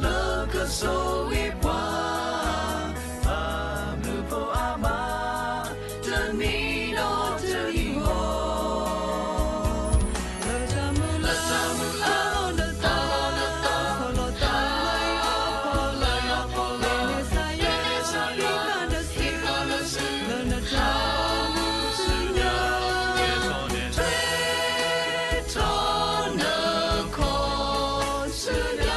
လၢကဆိၣ်ဂ့ၤပှၤ အမုၢ်ဖိအမါ တနံၤဒီးတနံၤဂီၢ် လၢတၢ်မုၢ်လၢ် လၢတၢ်မုၢ်လၢ် အလီၢ်နသး လၢယဖီလာ် ကဲစ့ၢ်ကီး ဟံးဃာ်လၢစု လၢနတၢ်အိၣ်မူဆူညါ ထီၣ်နခီၣ်ဆူညါ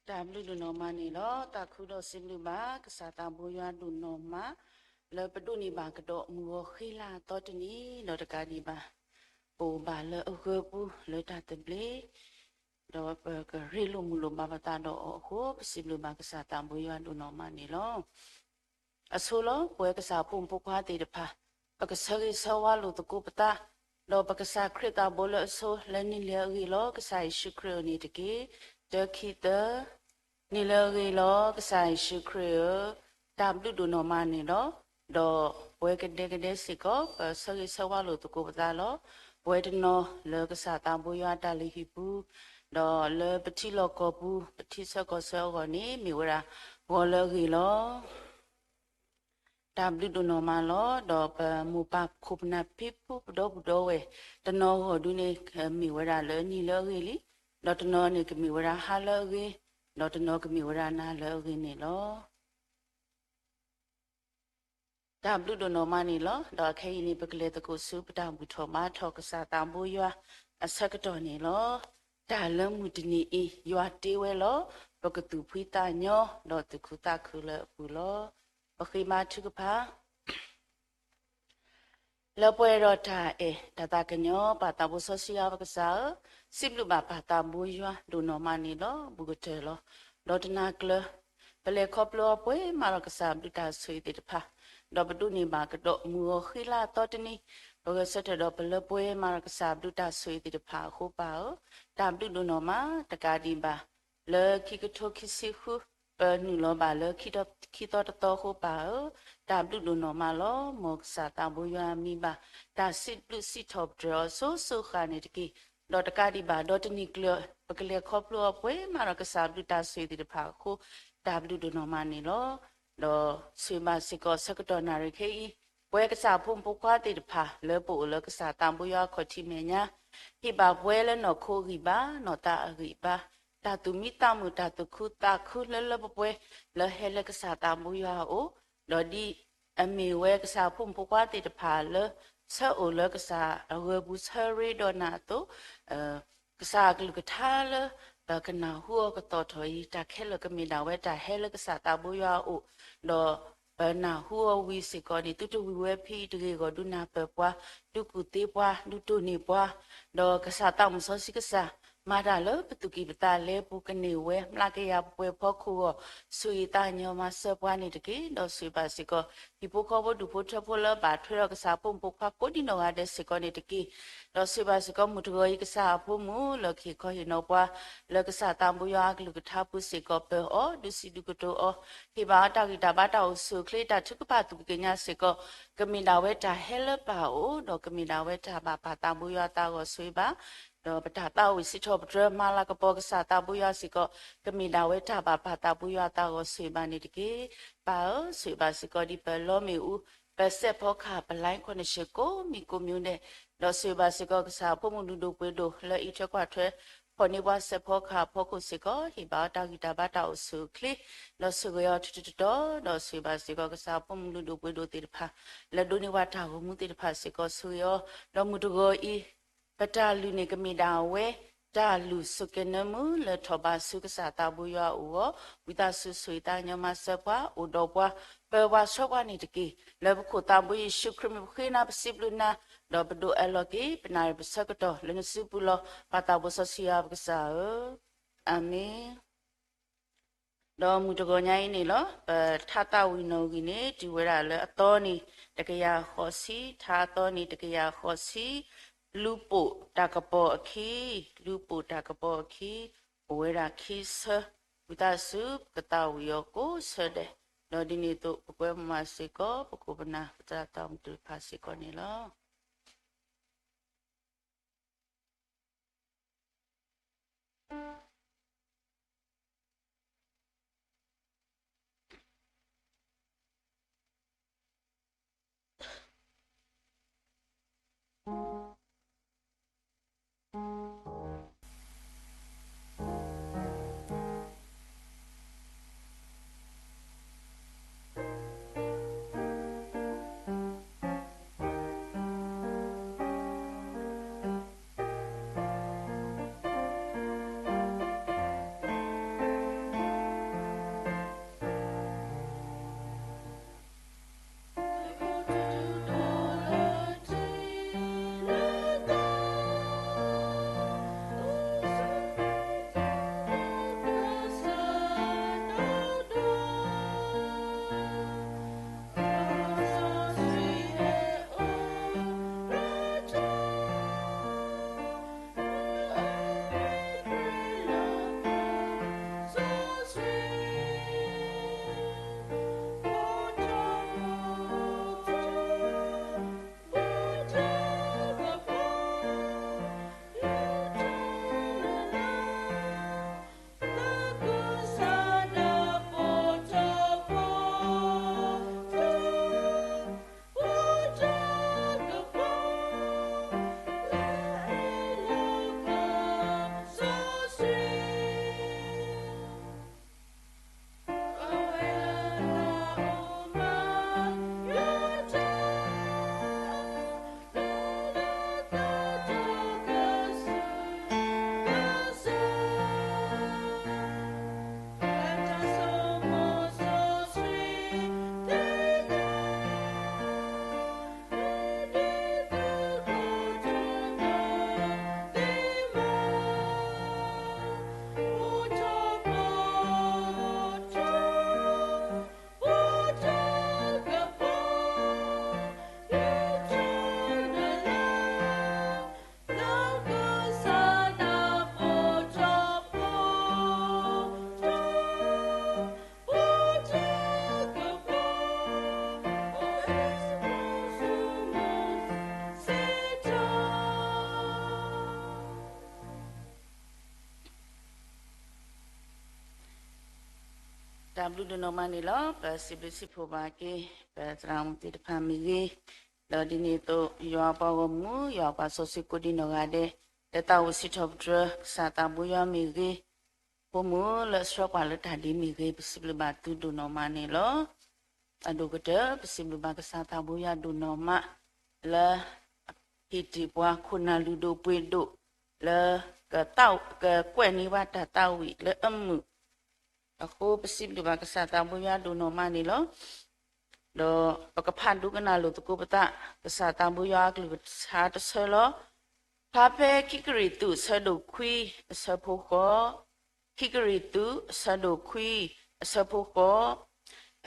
တၢ်ဘျုးဒိၣ်နီၢ်မးန့ၣ်လီၤ. သးခုဒီးစံးဘျုးဘၣ်ကစၢ်သးဘိယွၤဒိၣ်နီၢ်မး လၢပဒိးန့ၢ်ဘၣ်ကဒီးမုၢ်ဂီၤဃ့လၢ်အသီတနံၤ ဒီးတကးဒံးဘၣ် ပအိၣ်ဘၣ်လၢအဂၢၤပူၤလၢတၢ်သဘျ့ ဒီးပကရ့လိာ်မုာ်လိာ်ဘၣ်ပသးဒီးအီၤအဃိ ပစံးဘျုးဘၣ်ကစၢ်သးဘိယွၤဒိၣ်နီၢ်မးန့ၣ်လီၤ. အဆိလီၤ. ပဝဲကစၢ်ဖိမုၣ်ဖိခွါသ့ၣ်တဖၣ် ပကဆၢဂ့ၤဆၢဝါလိာ်သကိးပသး ဒီးပကစၢ်ခရံာ်သးဘိလၢအဆိ လၢနံၣ်လၢအဂ့ၤလီၤ. ကစၢ်ယ့ၣ်ၡူးခရံာ်အအိၣ်န့ၣ်တက့ၢ်. တၢခံသၢ နံၣ်လၢအဂ့ၤလီၤ. ကစၢ်ယ့ၣ်ၡူးခရံာ်ဧၢ, တၢ်ဘျုးဒိၣ်နီၢ်မးန့ၣ်လီၤ. ဒီးပဝဲကဒဲကဒဲစ့ၢ်ကီး ပဆၢဂ့ၤဆၢဝါလိာ်သကိးပသးလီၤ. ပဝဲတနီၤလၢကစၢ်သးဘိယွၤအတၢ်လုၢ်ဟံၣ်ပူၤ, ဒီးလၢပထံလီၢ်ကီၢ်ပူၤ ပထံဆၢကီၢ်ဆၢအဂီၢ်န့ၣ် မ့ၢ်ဝဲဒၣ်ဂီၤလၢအဂ့ၤလီၤ. တၢ်ဘျုးဒိၣ်နီၢ်မးလီၤ. ဒီးပမိၢ်ပၢ်ခိၣ်ပနၢ်ဖံဖုပဒီပုၢ်ဒီဝဲၢ် တနီၤဂီၢ်ဒုန့ၣ် မ့ၢ်ဝဲဒၣ်လၢနံၣ်လၢအဂ့ၤလံ, ဒီးတနီၤန့ၣ်ကမ့ၢ်ဝဲဒၣ်ဟါလၢအဂ့ၤ, ဒီးတနီၤကမ့ၢ်ဝဲဒၣ်နၤလၢအဂ့ၤန့ၣ်လီၤ. တၢ်ဘျုးဒိၣ်နီၢ်မးန့ၣ်လီၤ. ဒီးခဲအံၤန့ၣ် ပကလဲၤသကိးဆူပတၢ်ဘူၣ်ထီၣ်ဘါထီၣ်ကစၢ်သးဘိယွၤအဆၢကတီၢ်န့ၣ်လီၤ. တၢ်လၢမုၢ်တနံၤအံၤ ယွၤတ့ဝဲလီၤ. ပကသူၣ်ဖှံသးညီ ဒီးသူၣ်ခုသးခုလၢအပူၤလီၤ. ပဃ့ဘါထုကဖၣ် လၢပှဲၤဒီးတၢ်အဲၣ်တၢ်သးကညီၤ ပၢ်သးဘိစီဆှံယွၤပကစၢ်ဧၢ, စံးဘျုးဘၣ်ပၢ်သးဘိယွၤဒိၣ်နီၢ်မးန့ၣ်လီၤ. ဘူးကတၢၢ်လီၤ. ဒီးတနၤကျၢၤ ပလဲၤခီဖျိအီၤပှဲၤမးဒီးကစၢ်ဘျုးတၢ်ဆိၣ်ဂ့ၤသ့ၣ်တဖၣ်, ဒီးပဒိးန့ၢ်ဘၣ်ကဒီးမုၢ်ဂီၤဃ့လၢအသီတနံၤ, ပဂဲၤဆၢထၢၣ်ဒီးပလၢပှဲၤမးဒီးကစၢ်ဘျုးတၢ်ဆိၣ်ဂ့ၤသ့ၣ်တဖၣ်အဃိပၢ်ဧၢ, တၢ်ဘျုးဒိၣ်နီၢ်မး တကးဒံးဘၣ် လၢခံကထိခံဆံဃု ပနုာ်လီၤဘၣ်လၢခံသီတသီအဃိပၢ်ဧၢ, တၢ်ဘျုးဒိၣ်နီၢ်မးလီၤ. မ်ကစၢ်သးဘိယွၤမံၤဘၣ် တၢ်စံးဘျုးစံးထီၣ်ပတြၢၤအီၤစိၤစိၤဃၣ်န့ၣ်တက့ၢ်. ဒီးတကးဒံးဘၣ် ဒီးတနံၤကျၢၤ ပကလဲၤခီဖျိအီၤပှဲၤမးဒီးကစၢ်ဘျုးတၢ်ဆိၣ်ဂ့ၤသ့ၣ်တဖၣ်အဃိ တၢ်ဘျုးဒိၣ်နီၢ်မးန့ၣ်လီၤ. ဒီးဆိၣ်ဂ့ၤဘၣ်စ့ၢ်ကီးဆၢကတီၢ်နၣ်ရံၣ်ခဲအံၤ ပဝဲကစၢ်ဖိမုၣ်ဖိခွါသ့ၣ်တဖၣ် လၢပအိၣ်လၢကစၢ်သးဘိယွၤအခီၣ်ထံးမဲာ်ညါ ဟ့ၣ်ဘၣ်ပှၤလၢနီၢ်ခိအဂံၢ်ဘါ နီၢ်သးအဂံၢ်ဘါ, တၢ်သူၣ်မံသးမုာ် တၢ်သူၣ်ခုသးခုလၢလၢပှဲၤပှဲၤ လၢဟဲလၢကစၢ်သးဘိယွၤအအိၣ်, ဒီးဒ်အမ့ၢ်ဝဲကစၢ်ဖိမုၣ်ဖိခွါသ့ၣ်တဖၣ်လၢ ဆၢအိၣ်လၢကစၢ်အဂၢၤပူၤဆၢရ့ဒီးနၤအသိး, ကစၢ်အကလုၢ်ကထါလၢပကနၢ်ဟူအီၤကသီၣ်ထီၣ်အံၤ တၢ်ခဲလၢာ်ကမ့ၢ်ဒၣ်ဝဲတၢ်ဟဲလၢကစၢ်သးဘိယွၤအအိၣ်, ဒီးပနၢ်ဟူအီၤဝံၤစ့ၢ်ကီးန့ၣ် သုတဝံၤဝဲဖဲအံၤတဂ့ၤအဂီၢ် ဒုးနၢ်ပၢၢ်ပှၤ, ဒုးကူၣ်သ့ပှၤ, ဒုးတိၢ်န့ၢ်ပှၤ, ဒီးကစၢ်သးမုၢ်စီဆှံကစၢ် မၤတၢ်လၢပသူၣ်ကံၢ်ပသးလဲပူၤကန့ၢ်ဝဲ မျးကယၤပှဲၤဖီခိၣ်အဂီၢ် ဆိၣ်ဂ့ၤသးကညီၤမၤစၢၤပှၤန့ၣ်တက့ၢ်. ဒီးဆိၣ်ဂ့ၤဘၣ်စ့ၢ်ကီး ဟံၣ်ဖိဃီဖိဒူၣ်ဖိထၢဖိလၢဘၣ်ထွဲဒီးကစၢ်ဖိမုၣ်ဖိခွါကိးဒံနီၢ်ဂၤဒဲးစ့ၢ်ကီးန့ၣ်တက့ၢ်. ဒီးဆိၣ်ဂ့ၤဘၣ်စ့ၢ်ကီးမုၢ်တဂီၤအံၤ ကစၢ်အဖိမုၣ်လၢကဟ့ၣ်ခီဟ့ၣ်နီၤပှၤ လၢကစၢ်သးဘိယွၤအကလုၢ်ကထါပူၤစ့ၢ်ကီး ပၢၤအီၤ ဒုးစံးဒုးကတိၤအီၤ, ဟ့ၣ်ဘၣ်အီၤတၢ်ဂံၢ်တၢ်ဘါတၢ်အိၣ်ဆူၣ်အိၣ်ချ့ တၢ်ထုကဖၣ်သူၣ်က့ၤကညးစ့ၢ်ကီး ကမ့ၢ်ဒၣ်ဝဲတၢ်ဟဲလၢပၢ်အအိၣ် ဒီးကမ့ၢ်ဒၣ်ဝဲတၢ်ဘၣ်ပၢ်သးဘိယွၤအသးအဂီၢ်ဆိၣ်ဂ့ၤဘၣ် ဒီးပတၢ်သးဝံၣ်စံးထီၣ်ပတြၢၤမၤလၤကပီၤကစၢ်သးဘိယွၤစ့ၢ်ကီး ကမ့ၢ်ဒၣ်ဝဲတၢ်ဘၣ်ပၢ်သးဘိယွၤအသးအဂီၢ်ဆိၣ်ဂ့ၤဘၣ်န့ၣ်တက့ၢ်. ပၢ်ဧၢ, ဆိၣ်ဂ့ၤဘၣ်စ့ၢ်ကီးဒ်ပလီမ့ၣ်အူ ပစဲးဖီကဟၣ် ပ line connection ကိးမံၤကိးမံၤဒဲး, ဒီးဆိၣ်ဂ့ၤဘၣ်စ့ၢ်ကီးကစၢ်အဖိမုၣ်လုၢ်ဒိၣ်ပှ့ၤဒိၣ်လၢအံးထွဲကွၢ်ထွဲ ဖီၣ်န့ၢ်ပှၤစဲးဖီကဟၣ်အဖီခိၣ်စ့ၢ်ကီး ဟ့ၣ်ဘၣ်အီၤတၢ်ဂံၢ်တၢ်ဘါတၢ်အိၣ်ဆူၣ်အိၣ်ချ့ ဒီးဆိၣ်ဂ့ၤအီၤတတီၤတတီၤ, ဒီးဆိၣ်ဂ့ၤဘၣ်စ့ၢ်ကီးကစၢ်အဖိမုၣ်လုၢ်ဒိၣ်ပှ့ၤဒိၣ်သ့ၣ်တဖၣ် လၢဒိးန့ၢ်ပှၤတၢ်ဂီၤမူသ့ၣ်တဖၣ်စ့ၢ်ကီးဆိၣ်ဂ့ၤအီၤ, ဒီးမုၢ်တဂီၤအံၤ ပတၢ်လုၢ်န့ၣ်ကမ့ၢ်ဒၣ်ဝဲ တၢ်လုၢ်ဆိၣ်က့ၤနၢမူလၢထီၣ်ဘးဆူကစၢ်သးဘိယွၤအအိၣ်အဂီၢ်, ဝံသးစူၤဆိၣ်ဂ့ၤသးကညီၤမၤစၢၤပှၤ, အိၣ်ဒီးပှၤ, ပၢၤပှၤဆှၢပှၤန့ၣ်တက့ၢ်. လၢပခိၣ်သးဘိယ့ၣ်ၡူးခရံာ်မံၤပဃ့နၤပစံးဘျုးနၤ, ဒီးပဒိးအၢၣ်လီၤက့ၤ ပနၣ်ရံၣ်ပဆၢကတီၢ်လၢနစုပူၤလီၤ. ပၢ်သးဘိစီဆှံယွၤပကစၢ်ဧၢ, အၤမ့ၣ်. ဒီးမုၢ်တဂီၤညါအံၤန့ၣ်လီၤ, ပထါသးဝံၣ်နီၣ်ဂံၢ်န့ၣ် တုၤဝဲဒၣ်လၢအသီန့ၣ် တကယၤဃိးဆံ, ထါအသီန့ၣ် တကယၤဃိးဆံ, လူၤပိာ်တၢ်ကပီၤအခံ, လူၤပိာ်တၢ်ကပီၤအခံ, အိၣ်ဝဲဒၣ်ခံဆၢ, ဝံသးစူၤ ပကသးဝံၣ်အီၤကိးဆၢဒဲး, ဒီးဒ်န့ၣ်အသိး ပကွဲမုာ်မးစ့ၢ်ကီး ပခိၣ်ပနၢ် ပသရၣ်သးမုၣ်သ့ၣ်တဖၣ်စ့ၢ်ကီးန့ၣ်လီၤ. ဘျုးဒိၣ်နီၢ်မးန့ၣ်လီၤ. ပစံးဘျုးစံးဖှိၣ်ဘၣ်က့ၤ ပသရၣ်မုၣ်သ့ၣ်တဖၣ်မ့ၢ်ဂ့ၤ, ဒီးဒ်န့ၣ်အသိး ယွၤပှၤဂီၢ်မုၢ် ယွၤပှၤစီဆှံကိးဒံနီၢ်ဂၤဒဲး, လၢတၢ်အိၣ်စံးထီၣ်ပတြၢၤ ကစၢ်သးဘိယွၤမ့ၢ်ဂ့ၤ, ဖိမုၣ်လၢအဆှၢပှၤလၢတၢ်ဒ့မ့ၢ်ဂ့ၤ, ပစံးဘျုးဘၣ်သုဒိၣ်နီၢ်မးန့ၣ်လီၤ. အဒိၣ်ကတၢၢ် ပစံးဘျုးဘၣ်ကစၢ်သးဘိယွၤဒိၣ်နီၢ်မး လၢ ဟ့ၣ်တ့ၢ်ပှၤခိၣ်နၢ်လုၢ်ဒိၣ်ပှ့ၤဒိၣ် လၢ ကကွဲးန့ၢ်ဘၣ်တၢ်သးဝံၣ်လၢအမုာ် အဃိ ပစံးဘျုးဘၣ်ကစၢ်သးဘိယွၤဒိၣ်နီၢ်မးန့ၣ်လီၤ. ဒီးပကဖးဒိကနၣ်လိာ်သကိးပသး ကစၢ်သးဘိယွၤအကလုၢ်ကထါတဆၢလီၤ. ဖျါဖဲခံကရံၣ်သူး အဆၢဒိၣ်ခွံ အဆၢဖိဃိး, ခံကရံၣ်သူး အဆၢဒိၣ်ခွံ အဆၢဖိဃိး,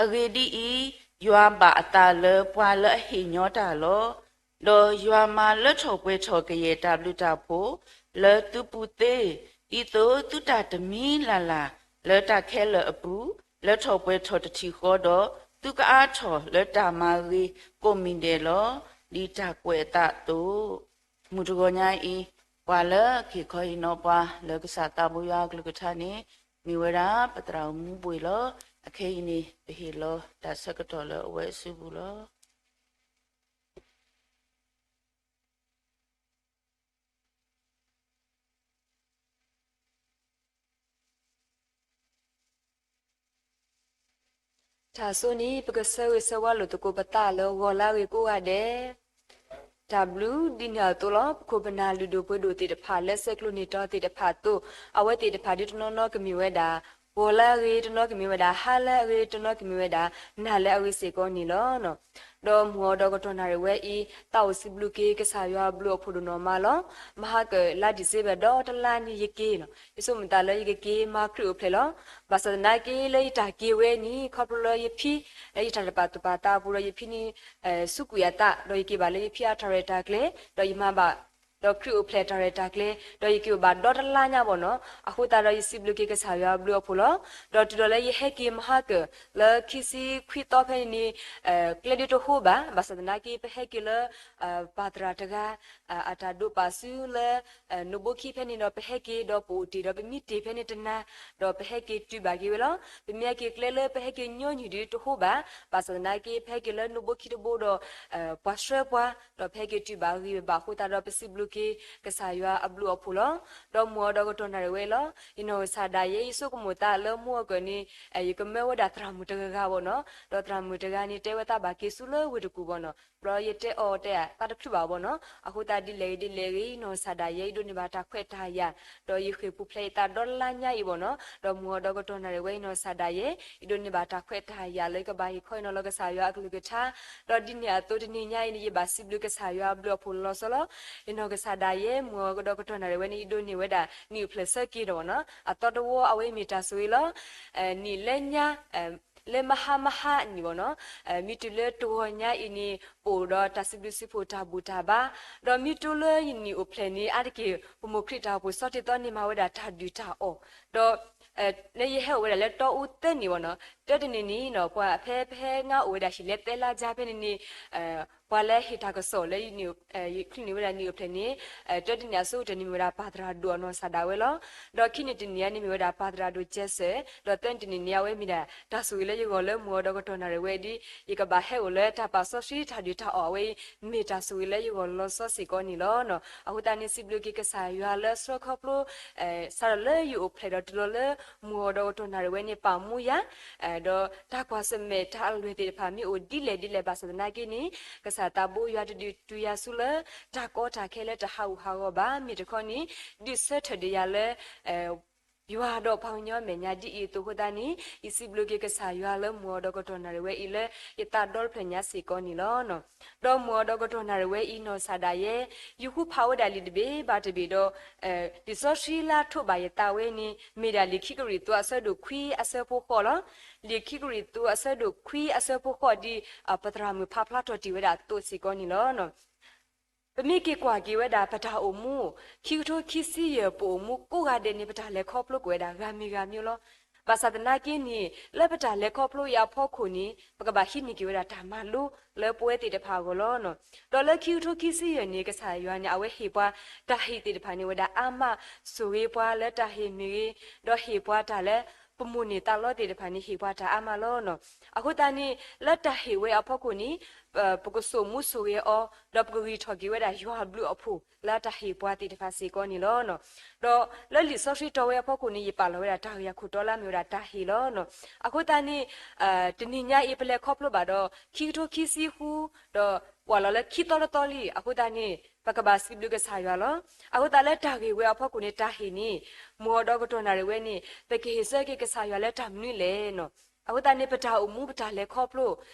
အဂ့ၢ်ဒ်အံၤ, ယွၤဘၣ်အသးလၢပှၤလၢအဟ့ၣ်ညီတၢ်လီၤ. ဒီးယွၤမၤလၢထီၣ်ပှဲၤထီၣ်ကယဲၢ်တၢ်ဘျုးတၢ်ဖှိၣ် လၢသုပူၤသ့, ဒ်သိးသုတၢ်တမံၤလၢ်လၢ် လၢတၢ်ခဲလၢာ်အပူၤ လၢထီၣ်ပှဲၤထီၣ်တထံၣ်ဃီဒီး သုကအါထီၣ်လၢတၢ်မၤဂ့ၤကိးမံၤဒဲးလီၤ. ဒ်တၢ်ကွဲးအသးအသိး မုၢ်တဂီၤညါအံၤ ပှၤလၢက့ၤခီဟ့ၣ်နီၤပှၤလၢကစၢ်သးဘိယွၤအကလုၢ်ကထါန့ၣ် မ့ၢ်ဝဲဒၣ်ပသရၣ်မုၣ်ဘှ့ၣ်လီၤ. အခဲအံၤန့ၣ် ပဟ့ၣ်လီၤတၢ်ဆၢကတီၢ်လၢအဝဲအစုပူၤလီၤ. တၢ်ဆိန့ၣ် ပကဆၢဂ့ၤဆၢဝါလိာ်သကိးပသးလၢဂီၤလၢအဂ့ၤကိးဂၤဒဲး, တၢ်ဘျုးဒ်န့ၣ်အသိးလီၤ. ပခိၣ်ပနၢ်လုၢ်ဒိၣ်ပှ့ၤဒိၣ်သ့ၣ်တဖၣ် လၢဆဲးကျိးန့ၢ်တီသ့ၣ်တဖၣ်အသိး, အဝဲသ့ၣ်တဖၣ်ဒ်တနီၤနီၤကမ့ၢ်ဝဲဒၣ် ဂီၤလၢအဂ့ၤ, တနီၤကမ့ၢ်ဝဲဒၣ်ဟါလၢအဂ့ၤ, တနီၤကမ့ၢ်ဝဲဒၣ်နၤလၢအဂ့ၤစ့ၢ်ကီးန့ၣ်လီၤ. ဒီးမုၢ်အီၤဒီးကတီၢ်နၣ်ရံၣ်ဝဲအံၤ သးအိၣ်စံးဘျုးက့ၤကစၢ်ယွၤအဘျုးအဖှိၣ်ဒိၣ်နီၢ်မးလီၤ. မဟါကၢၣ်လါဒံၣ်စ့ဘၢၣ်ဒီတလါန့ၣ် ယက့ၤလီၤ. ယဆိကမိၣ်သးလၢယကက့ၤမၤခရံာ်အိၣ်ဖျဲၣ်လီၤ. ဘၣ်ဆၣ်သနာ်က့လၢယတၢ်က့ၤဝဲန့ၣ် ခီဖျိလၢယဖံ လၢယတၢ်တပာ်သူၣ်ပာ်သးအပူၤဒီးယဖံန့ၣ် စူးကွံာ်အသး ဒီးယက့ၤဘၣ်လၢယဖံအတၢ်ရဲၣ်တၢ်ကျဲၤ ဒီးယမၤဘၣ် ဒီးခရံာ်အိၣ်ဖျဲၣ်တၢ်ရဲၣ်တၢ်ကျဲၤ ဒီးယက့ၤအိၣ်ဘၣ်ဒီတလါညါဘၣ်နီၤ. အဃိသတးဒီးယစံးဘျုးက့ၤကစၢ်ယွၤအဘျုးအဖှိၣ်လီၤ. ဒီးတုၤလီၤလၢယဟဲက့ၤမဟါကၢၣ်လၢခံဆံခွံသီဖဲန့ၣ်န့ၣ် ကျဲဒ်တဟိဘၣ်. ဘၣ်ဆၣ်သနာ်က့ ပဟဲက့ၤလၢ ပၢ်သရၣ်တဂၤ အတၢ်ဒိးပာ်စုလၢ နိၣ်ဘိခံဖဲန့ၣ်ဒီး ပဟဲက့ၤဒီးပအိၣ်တ့ၢ်ဒီးပမံတ့ၢ်ဖဲန့ၣ်တနၤ ဒီးပဟဲက့ၤတုၤဘၣ်က့ၤဝဲလီၤ. ပမ့ၢ်ဟဲက့ၤကျဲလၢပဟဲက့ၤညီနုၢ်ဒ်တဟိဘၣ်. ဘၣ်ဆၣ်သနာ်က့ ပဟဲက့ၤလၢနိၣ်ဘိခံတဘိဒီး ပှၤဆှၢပှၤ ဒီးပဟဲက့ၤတုၤဘၣ်ဂ့ၤဘၣ်အဃိသတးဒီး ပစံးဘျုးက့ၤကစၢ်ယွၤအဘျုးအဖှိၣ်လီၤ. ဒီးမုၢ်အီၤဒီးကတီၢ်နၣ်ရံၣ်ဝဲအံၤလီၤ. ယနီၢ်ကစၢ်ဒၣ်ယဲ ယဆိကမိၣ်သးလၢမုၢ်အီၤကၢၣ်န့ၣ် ယကမၢဝဲဒၣ်သရၣ်မုၣ်တဂၤဂၤဘၣ်နီၤ. ဒီးသရၣ်မုၣ်တဂၤန့ၣ် တဲဝဲသးဘၣ်က့ၤဆူလၢဝ့ၢ်တကူၣ်ဘၣ်နီၤ. ဘျီယတဲအီၤတဲအသးတချုးဘၣ်ဘၣ်နီၤ. အဃိသတးဒ်လဲၣ်ဂ့ၤဒ်လဲၣ်ဂ့ၤ ယနီၢ်ကစၢ်ဒၣ်ယဲ ယဒိးန့ၢ်ဘၣ်တၢ်ခွဲးတၢ်ယာ် ဒီးယဃ့ၢ်ပူၤဖျဲးယသးဒီလါညါအံၤဘၣ်နီၤ. ဒီးမုၢ်အီၤဒီးကတီၢ်နၣ်ရံၣ်ဝဲ ယနီၢ်ကစၢ်ဒၣ်ယဲ ယဒိးန့ၢ်ဘၣ်တၢ်ခွဲးတၢ်ယာ်လၢယကဘၣ်ဟ့ၣ်ခီဟ့ၣ်နီၤလီၤကစၢ်ယွၤအကလုၢ်ကထါ ဒီးဒ်န့ၣ်အသိးတနံၤညါအံၤန့ၣ် ယဘၣ်စံးဘျုးကစၢ်ယွၤအဘျုးအဖှိၣ်လီၤဆီလီၤ. ယနီၢ်ကစၢ်ဒၣ်ယဲ မုၢ်အီၤဒီးကတီၢ်နၣ်ရံၣ်ဝဲန့ၣ် ယဒိးန့ၢ်ဝဲဒၣ်နံၣ်အိၣ်ဖျဲၣ်ဆၢက့ၤဒီးဘၣ်နီၤ. အသီတဝီအဝဲမ့ၢ်တၢ်ဆိၣ်ဂ့ၤလီၤ. နံၣ်လၢညါ လၢမဟါမဟါနံၣ်ဘၣ်နီၤ. မ့ၢ်တုၤလၢတဂီၤညါအံၤန့ၣ် ပအိၣ်ဒီးတၢ်စံးဘျုးစံးဖှိၣ်တၢ်ဘူၣ်တၢ်ဘါ, ဒီးမ့ၢ်တုၤလၢယနံၣ်အိၣ်ဖျဲၣ်န့ၣ် အါတက့ၢ် ပမိၢ်ခရံာ်တၢ်အိၣ်ဖှိၣ်ဆီတ့သီန့ၣ် မၤဝဲဒၣ်တၢ်ဒုၣ်တၢ်အီၣ်, ဒီး လၢယဟဲအိၣ်ဝဲဒၣ်လၢတီအူသၢနံၣ်ဘၣ်နီၤ. တၢတနံၣ်န့ၣ်နီၤ ပှၤဖဲ ဖဲငါအိၣ်ဝဲဒၣ်ဟံၣ်လၢသၢလါယါဖဲန့ၣ်န့ၣ် ပှၤလၢဟ့ၣ်တၢ်ကစီၣ်လၢ ယချုးန့ၢ်ဝဲဒၣ်နံၣ်အိၣ်ဖျဲၣ်န့ၣ် တၢတနံၣ်အဆိကတၢၢ်န့ၣ် မ့ၢ်ဝဲဒၣ်ပၢ်သရၣ်ဒိၣ်အနီၢ်ကစၢ်ဒၣ်ဝဲလီၤ. ဒီးခံနံၣ်တနံၣ်အံၤန့ၣ် မ့ၢ်ဝဲဒၣ်ပၢ်သရၣ်ဒိၣ်ကဲစၢၣ်, ဒီးသၢနံၣ်တနံၣ်န့ၣ် အဝဲမ့ၢ်ဒၣ်တၢ်ဆိၣ်ဂ့ၤလၢယဂီၢ်လၢမုၢ်အီၤဒီးကတီၢ်နၣ်ရံၣ်ဝဲဒ် ယကဘၣ်ဟဲအိၣ်လၢတၢ်ပာ်စီဆှံတၢ်ဒုၣ်တၢ်အီၣ်အဝဲအံၤ မ့ၢ်တၢ်ဆိၣ်ဂ့ၤလၢယဂီၢ်လီၤဆီစ့ၢ်ကီးန့ၣ်လီၤ. အဃိသတးန့ၣ် စံးဘျုးက့ၤကစၢ်ယွၤလၢအဆှၢခီဖျိ စးထီၣ်လၢယအိၣ်ဖျဲၣ်ဒီးတုၤလီၤလၢ မုၢ်အီၤဒီးကတီၢ်နၣ်ရံၣ်ဝဲန့ၣ် ပာ်မူယၤ ဒီးတၢ်ကွၢ်ဆၢၣ်မဲာ်တၢ်အလွဲၢ်သ့ၣ်တဖၣ်မ့ၢ်အိၣ်ဒ်လဲၣ်ဒ်လဲၣ်ဘၣ်ဆၣ်သနာ်က့န့ၣ် ကစၢ်သးဘိယွၤတဒုးတုၤယၤဆူလၢ တၢ်ကီတၢ်ခဲလၢတဟးဂူာ်ဟးဂီၤဘၣ်. မ့ၢ်တခီန့ၣ် ဒုးဆၢထၢၣ်ဒံးယၤလၢ ယွၤဒီးပှၤကညီအမဲာ်ညါဒ်အံၤအသိးအဃိသတးန့ၣ် ယစံးဘျုးက့ၤကစၢ်ယွၤလၢမုၢ်အီၤဒီးကတီၢ်နၣ်ရံၣ်ဝဲအံၤလၢ ယသးဒီဖျၢၣ်ညါစ့ၢ်ကီးန့ၣ်လီၤ. ဒီးမုၢ်အီၤဒီးကတီၢ်နၣ်ရံၣ်ဝဲအံၤနီၢ်ကစၢ်ဒၣ်ယဲ ယဃုဖးဝဲဒၣ်လံာ်တဘ့ၣ်ဘၣ်တဘ့ၣ်ဒီး လံာ်စီဆှံလၢအထိးဘၣ်ယသးဝဲန့ၣ် မ့ၢ်ဒၣ်လံာ်ခံကရံၣ်သူးအဆၢဒိၣ်ခွံအဆၢဖိဃိးလီၤ. လံာ်ခံကရံၣ်သူးအဆၢဒိၣ်ခွံအဆၢဖိဃိးဒ် ပသရၣ်မုၣ်ဖးဖျါထီၣ်တ့ၢ်ဝဲဒၣ်အသိးစ့ၢ်ကီးန့ၣ်လီၤ. ပမ့ၢ်က့ၤကွၢ်က့ၤဝဲဒၣ်ပတၢ်အိၣ်မူ ခံကထိခံဆံယဲၢ်ပအိၣ်မူကိးဂၤဒဲးန့ၣ် ပတၢ်လဲၤခီဖျိကွံာ်ဝဲဒၣ်ဂၤမံၤဂၤမံၤလီၤ. ဘၣ်ဆၣ်သနာ်က့န့ၣ် လၢပတၢ်လဲၤခီဖျိအံၤအဖီခိၣ်န့ၣ် ပကဘၣ်ဟံးန့ၢ်က့ၤဝဲဒၣ်တၢ်မၤလိလၢပဝဲသ့ၣ်တဖၣ်အဂီၢ်လီၤ. ဒီးလၢခံကထိခံဆံယဲၢ်န့ၣ် ကစၢ်ယွၤန့ၣ် အဝဲဟ့ၣ်ပှၤတၢ်ဟ့ၣ်သ့ၣ်တဖၣ်န့ၣ်ဝဲဒၣ်အါမး ဆိၣ်ဂ့ၤပှၤလၢတၢ်ဟ့ၣ်မ့ၢ်ဂ့ၤ, ဒီးဟ့ၣ်ပှၤတၢ်လၢ ပမိၢ်န့ၢ်သးလီသ့ၣ်တဖၣ်န့ၣ် ဟ့ၣ်ပှၤတၢ်အါမးလီၤ. အဃိသတးန့ၣ် လၢတၢ်ဟ့ၣ်ဝဲအဖီခိၣ်န့ၣ် ပကစိာ်မူစိာ်ဂဲၤအီၤ, ဒီးပကဂံၢ်ထီၣ်က့ၤဝဲဒၣ်ယွၤအဘျုးအဖှိၣ် လၢတၢ်ဟ့ၣ်ပှၤသ့ၣ်တဖၣ်စ့ၢ်ကီးန့ၣ်လီၤ. ဒီးလၢလံာ်စီဆှံတီဝဲအဖီခိၣ်န့ၣ် ယပာ်လီၤဝဲဒၣ်တၢ်ဂ့ၢ်အခိၣ်တီလၢအမ့ၢ်ဝဲဒၣ်တၢ်ဟ့ၣ်လီၤ. အဃိသတးန့ၣ် တနံၤညါအံၤ ပလဲၤခီဖျိဘၣ်ဒီး ခံကထိခံဆံဃု ဒီးပှၤလီၤလၢခံသီတသီလံ. အဃိသတးန့ၣ် ပကဘၣ်စံးဘျုးကစၢ်ယွၤလီၤ. အဃိသတးလၢတၢ်ဂ့ၢ်ဝဲအဖီခိၣ်န့ၣ် တၢ်ဟ့ၣ်န့ၣ် မုၢ်အီၤဒီးကတီၢ်နၣ်ရံၣ်ဝဲန့ၣ် ပကဟ့ၣ်ဆၢက့ၤကစၢ်ယွၤလၢတၢ်မနုၤလဲၣ်. အဃိသတးန့ၣ် ပတၢ်အိၣ်မူ ပတၢ်လဲၤခီဖျိ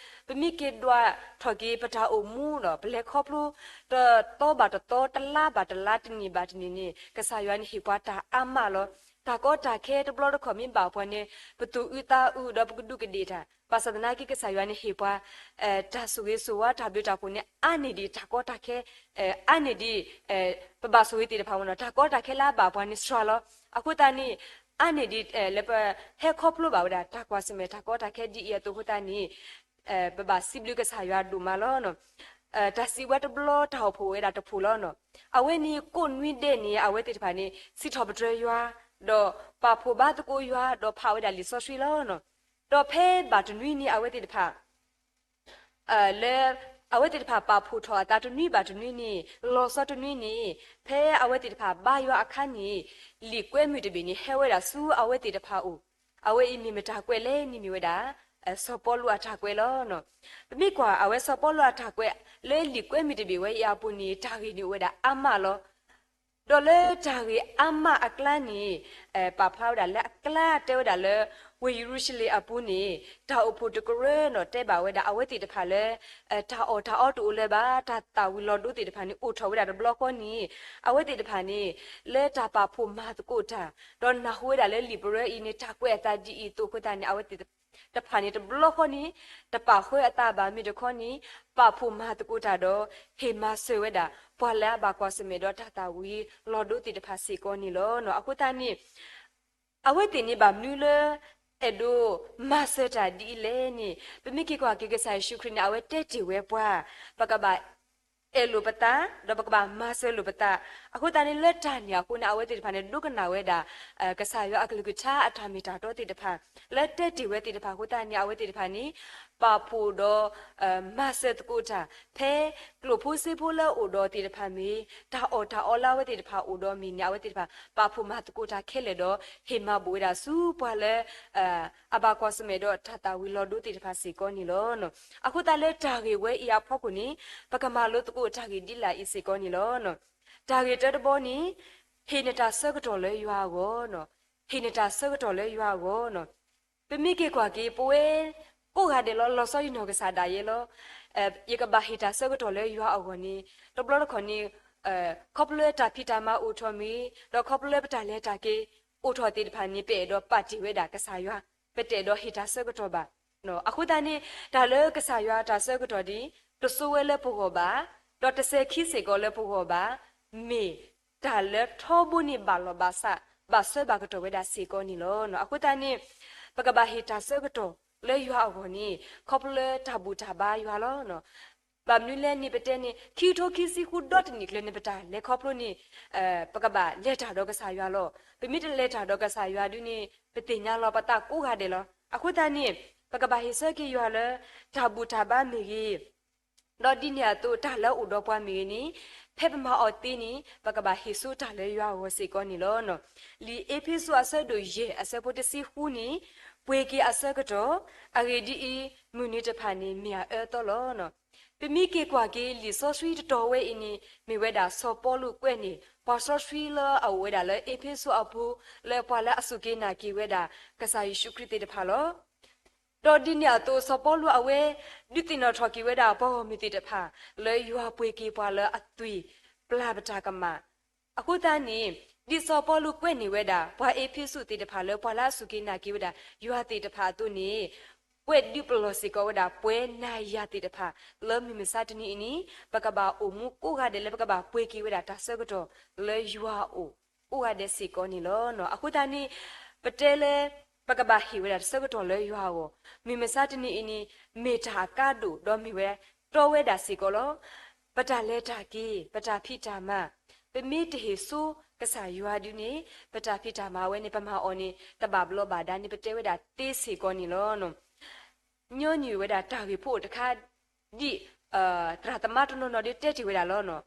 ပမ့ၢ်က့ၤဒွးထီၣ်က့ၤ ပတၢ်အိၣ်မူဒီး ပလဲၤခီဖျိ တသီဘၣ်တသီ တလါဘၣ်တလါ တနံၣ်ဘၣ်တနံၣ်န့ၣ် ကစၢ်ယွၤန့ၣ်ဟ့ၣ်ပှၤတၢ်အါမးလီၤ. တၢ်ကီတၢ်ခဲတဘျီတခီၣ်မ့ၢ်ဘၣ်ပှၤန့ၣ် ပသူၣ်အုးသးအုးဒီးပကဒူးကဒ့ၣ်တၢ် ဘၣ်ဆၣ်သနာ်က့ ကစၢ်ယွၤန့ၣ်ဟ့ၣ်ပှၤ တၢ်ဆိၣ်ဂ့ၤဆိၣ်ဝါ တၢ်ဘျုးတၢ်ဖှိၣ်န့ၣ် အါန့ၢ်ဒံးတၢ်ကီတၢ်ခဲ အါန့ၢ်ဒံး ပဘၣ်ဆိၣ်ဂ့ၤသ့ၣ်တဖၣ်မ့ၢ်နီၤ တၢ်ကီတၢ်ခဲလၢအဘၣ်ပှၤန့ၣ်စှၤလီၤ. အဃိသတးန့ၣ် အါန့ၢ်ဒံး လၢပဟဲခီဖျိဘၣ်ဝဲဒၣ် တၢ်ကွၢ်ဆၢၣ်မဲာ်တၢ်ကီတၢ်ခဲဒ်အံၤအသိးအဃိသတးန့ၣ် ပဘၣ်စံးဘျုးကစၢ်ယွၤဒိၣ်မးလီၤ. တၢ်စံးဝဲတဘျီ တၢ်အိၣ်ဖှိၣ်ဝဲဒၣ်တဖှိၣ်လီၤ. အဝဲန့ၣ်ကိးနွံဒဲးန့ၣ် အဝဲသ့ၣ်တဖၣ်န့ၣ် စံးထီၣ်ပတြၢၤယွၤ, ဒီးပာ်ဖှိၣ်ဘါသကိးယွၤ, ဒီးဖးဝဲဒၣ်လံာ်စီဆှံလီၤ. ဒီးဖဲဘၣ်တနွံန့ၣ် အဝဲသ့ၣ်တဖၣ် လၢ အဝဲသ့ၣ်တဖၣ်ပာ်ဖှိၣ်ထီၣ်အသးတနွံဘၣ်တနွံန့ၣ် လီၤဆီတနွံန့ၣ် ဖဲအဝဲသ့ၣ်တဖၣ်ဘါယွၤအခါန့ၣ် လံာ်ကွဲမုၢ်တဘ့ၣ်န့ၣ် ဟဲဝဲဒၣ်ဆူအဝဲသ့ၣ်တဖၣ်အအိၣ်, အဝဲအံၤမ့ၢ်မတၤကွဲးလဲၣ်န့ၣ်မ့ၢ်ဝဲဒၣ် စီၤပီလူးအတၢ်ကွဲးလီၤ. ပမ့ၢ်ကွၢ်အဝဲစီၤပီလူးအတၢ်ကွဲး လၢလံာ်ကွဲမုၢ်တဘ့ၣ်ဝဲအံၤအပူၤန့ၣ် တၢ်ဂ့ၢ်န့ၣ်အိၣ်ဝဲဒၣ်အါမးလီၤ. ဒီးလၢတၢ်ဂ့ၢ်အါမးအကျါန့ၣ် ပာ်ဖျါဝဲဒၣ်လၢအကျါတဲဝဲဒၣ်လၢ ဝ့ၢ်ယရူၤၡလ့ၣ်အပူၤန့ၣ် တၢ်အိၣ်ဖှိၣ်တကရၢန့ၣ် တဲဘၣ်ဝဲဒၣ်အဝဲသ့ၣ်တဖၣ်လၢ တၢ်အီၣ်တၢ်အီတအိၣ်လၢၤဘၣ်, တၢ်သၣ်ဝံၤလီၤဒိသ့ၣ်တဖၣ်န့ၣ် အိၣ်ထီၣ်ဝဲဒၣ်တဘျီဃီန့ၣ် အဝဲသ့ၣ်တဖၣ်န့ၣ် လၢတၢ်ပာ်ဖှိၣ်မၤသကိးတၢ် ဒီးနၢ်ဟူဝဲဒၣ်လၢလံာ်ပရၢအံၤန့ၣ် တၢ်ကွဲးအသးဒ်အံၤအသိးအဃိသတးန့ၣ် အဝဲသ့ၣ်တဖၣ်န့ၣ် တဘျီဃီန့ၣ် တပာ်ဃုာ်အသးဘၣ် မ့ၢ်တခီန့ၣ် ပာ်ဖှိၣ်မၤသကိးတၢ်ဒီး ဟ့ၣ်မၤစၢၤဝဲဒၣ် ပှၤလၢအဘၣ်ကွၢ်ဆၢၣ်မဲာ်ဒီးတၢ်သၣ်ဝံၤလီၤဒိသ့ၣ်တဖၣ်စ့ၢ်ကီးန့ၣ်လီၤ. အဃိသတးန့ၣ် အဝဲသ့ၣ်န့ၣ်ဘၣ်မနုၤလၢ အဲၣ်ဒိးမၤစၢၤတၢ်ဒ်အံၤလဲၣ်န့ၣ် ပမ့ၢ်က့ၤကွၢ်က့ၤကစၢ်ယ့ၣ်ၡူးခရံာ်န့ၣ် အဝဲတဲတ့ၢ်ဝဲပှၤ ပကဘၣ် အဲၣ်လိာ်ပသး ဒီးပကဘၣ်မၤစၢၤလိာ်ပသး. အဃိသတးန့ၣ် လၢတၢ်န့ၣ်အဃိန့ၣ် အဝဲသ့ၣ်တဖၣ်န့ၣ် ဒိကနၣ်ဝဲဒၣ် ကစၢ်ယွၤအကလုၢ်ကထါအတၢ်မ့ၢ်တၢ်တီသ့ၣ်တဖၣ် လၢတဲတ့ၢ်ဝဲသ့ၣ်တဖၣ်အဃိသတးန့ၣ် အဝဲသ့ၣ်တဖၣ်န့ၣ် ပာ်ဖှိၣ်ဒီး မၤစၢၤသကိးတၢ် ဖဲကျိာ်ဖိစ့ဖိလၢအအိၣ်ဒီးသ့ၣ်တဖၣ်မ့ၢ် တၢ်အီၣ်တၢ်အီလၢအဝဲသ့ၣ်တဖၣ်အိၣ်ဒီးမ့ၢ်န့ၣ် အဝဲသ့ၣ်တဖၣ် ပာ်ဖှိၣ်မၤသကိးတၢ်ခဲလၢာ်ဒီး ဟ့ၣ်မၤဘူၣ်ဝဲဒၣ်ဆူပှၤလၢ အဘၣ်ကွၢ်ဆၢၣ်မဲာ်ဒီးတၢ်သၣ်ဝံၤလီၤဒိသ့ၣ်တဖၣ်စ့ၢ်ကီးန့ၣ်လီၤ. အဃိသတးလၢတၢ်ဂ့ၢ်ဝဲအံၤအဖီခိၣ်န့ၣ် ပကမၤလိသကိးတၢ်ဂ့ၢ်ဒ်လာ်အံၤစ့ၢ်ကီးန့ၣ်လီၤ. တၢ်ဂ့ၢ်တၢတဘီန့ၣ် ဟ့ၣ်နတၢ်ဆၢကတီၢ်လၢယွၤအဂီၢ်, ဟ့ၣ်နတၢ်ဆၢကတီၢ်လၢယွၤအဂီၢ်. ပမ့ၢ်က့ၤကွၢ်က့ၤ ပဝဲကိးဂၤဒဲးလီၤ လီၤဆီယနီၢ်ကစၢ်ဒၣ်ယဲလီၤ. ယကဘၣ်ဟ့ၣ်တၢ်ဆၢကတီၢ်လၢယွၤအဂီၢ်န့ၣ် တဘျီတခီၣ်န့ၣ် ခီဖျိလၢတၢ်ဖံးတၢ်မၤအိၣ်ထီၣ်မ့ၢ် ဒီးခီဖျိလၢပတၢ်လဲၤတၢ်က့ၤအိၣ်ထီၣ်သ့ၣ်တဖၣ်န့ၣ် ပအဲၣ်ဒိးပာ်တ့ၢ်ဝဲဒၣ်ကစၢ်ယွၤ, ပတအဲၣ်ဒိးဟ့ၣ်တၢ်ဆၢကတီၢ်ဘၣ်. အဃိသတးန့ၣ် တၢ်လၢကစၢ်ယွၤတၢ်ဆၢကတီၢ်ဒ် တစိဝဲလၢပဂီၢ်ဘၣ်, ဒီးတစဲၤခံစ့ၢ်ကီးလၢပဂီၢ်ဘၣ်, မ့ၢ်တၢ်လၢထီဘိန့ၣ်ဘၣ်လီၢ်ဘၣ်စး ဘၣ်ဆၢဘၣ်ကတီၢ်ဝဲဒၣ်စ့ၢ်ကီးန့ၣ်လီၤ. အဃိသတးန့ၣ် ပကဘၣ်ဟ့ၣ်တၢ်ဆၢကတီၢ်လၢယွၤအဂီၢ်န့ၣ် ခီဖျိလၢတၢ်ဘူၣ်တၢ်ဘါယွၤလီၤ. ဘၣ်မနုၤလဲၣ်န့ၣ် ပတဲန့ၣ် ခံကထိခံဆံဃုဒီတနံၣ်ကျၢၤန့ၣ် ပတၢ်လဲၤခီဖျိန့ၣ် ပကဘၣ်လဲၤတၢ်ဒီးကစၢ်ယွၤလီၤ. ပမ့ၢ်တလဲၤတၢ်ဒီးကစၢ်ယွၤဒုန့ၣ် ပသ့ၣ်ညါလီၤပသးကိးဂၤဒဲးလီၤ. အဃိသတးန့ၣ် ပကဘၣ်ဟ့ၣ်ဆၢက့ၤယွၤလၢ တၢ်ဘူၣ်တၢ်ဘါမ့ၢ်ဂ့ၤ, ဒီးဒ်န့ၣ်အသိးတၢ်လၢအအိၣ်ဒီးပှၤမ့ၢ်ဂ့ၤန့ၣ် ဖဲပမၤအီၤသ့န့ၣ် ပကဘၣ်ဟ့ၣ်ဆူတၢ်လၢယွၤအဂီၢ်စ့ၢ်ကီးန့ၣ်လီၤ. လံာ်အ့းဖ့းစူးအဆၢဒိၣ်ယဲၢ်အဆၢဖိတဆံဃုန့ၣ် ပှ့ၤက့ၤအဆၢကတီၢ်, အဂ့ၢ်ဒ်အံၤ, မုၢ်နံၤတဖၣ်န့ၣ်မ့ၢ်အအၢအသီလီၤ. ပမ့ၢ်က့ၤကွၢ်က့ၤလံာ်စီဆှံတတီၤဝဲအံၤန့ၣ် မ့ၢ်ဝဲဒၣ်စီၤပီလူးကွဲးန့ၢ် ပှၤစီဆှံလၢအအိၣ်ဝဲဒၣ်လၢအ့းဖ့းစူးအပူၤ လၢပှၤလၢအစူၢ်က့ၤနာ်က့ၤဝဲဒၣ် ကစၢ်ယ့ၣ်ၡူးခရံာ်သ့ၣ်တဖၣ်လီၤ. ဒီးဒ်န့ၣ်အသိး စီၤပီလူးအဝဲ ဒုးသ့ၣ်နီၣ်ထီၣ်က့ၤဝဲဒၣ်ပှၤဂီၢ်မုၢ်သ့ၣ်တဖၣ် လၢယွၤပှ့ၤက့ၤပှၤလၢအသွံၣ်ပျၢ်ပတၢ်ကမၣ် အဃိသတးန့ၣ် ဒ်စီၤပီလူးကွဲးန့ၢ်ဝဲဒၣ် ပှၤအ့းဖ့းစူးသ့ၣ်တဖၣ် လၢပှၤလၢအစူၢ်က့ၤနာ်က့ၤဝဲဒၣ် ယွၤသ့ၣ်တဖၣ်အသိးန့ၣ် ကွဲးဒုးပလီၢ်စ့ၢ်ကီးဝဲဒၣ် ပှၤနၤယၤသ့ၣ်တဖၣ် လၢမုၢ်မဆါတနံၤအံၤန့ၣ် ပကဘၣ်အိၣ်မူကိးဂၤဒဲးလၢပကဘၣ်ပှ့ၤက့ၤဝဲဒၣ်တၢ်ဆၢကတီၢ် လၢယွၤအအိၣ် ကိးဂၤဒဲးစ့ၢ်ကီးန့ၣ်လီၤ. အဃိသတးန့ၣ် ပတဲလၢ ပကဘၣ်ဟ့ၣ်ဝဲဒၣ်တၢ်ဆၢကတီၢ်လၢယွၤအဂီၢ် မုၢ်မဆါတနံၤအံၤန့ၣ် မ့ၢ်တၢ်အကါဒိၣ်ဒီးမ့ၢ်ဝဲ တီဝဲဒၣ်စ့ၢ်ကီးလီၤ. ပတၢ်လဲၤတၢ်က့ၤ ပတၢ်ဖံးတၢ်မၤ ပမ့ၢ်တဟ့ၣ်ဆိ ကစၢ်ယွၤဒုန့ၣ် ပတၢ်ဖံးတၢ်မၤဝဲန့ၣ် ပမၤအီၤန့ၣ် တဘၣ်ဘျီဘၣ်ဒါန့ၣ် ပတဲဝဲဒၣ်သ့စ့ၢ်ကီးန့ၣ်လီၤ. ညီနုၢ်ဝဲဒၣ်တၢ်ဂ့ၢ်ဖိအိၣ်တခါ ဒ် သရၣ်သမါတနီၤနီၤဒုတဲတ့ၢ်ဝဲဒၣ်လီၤ.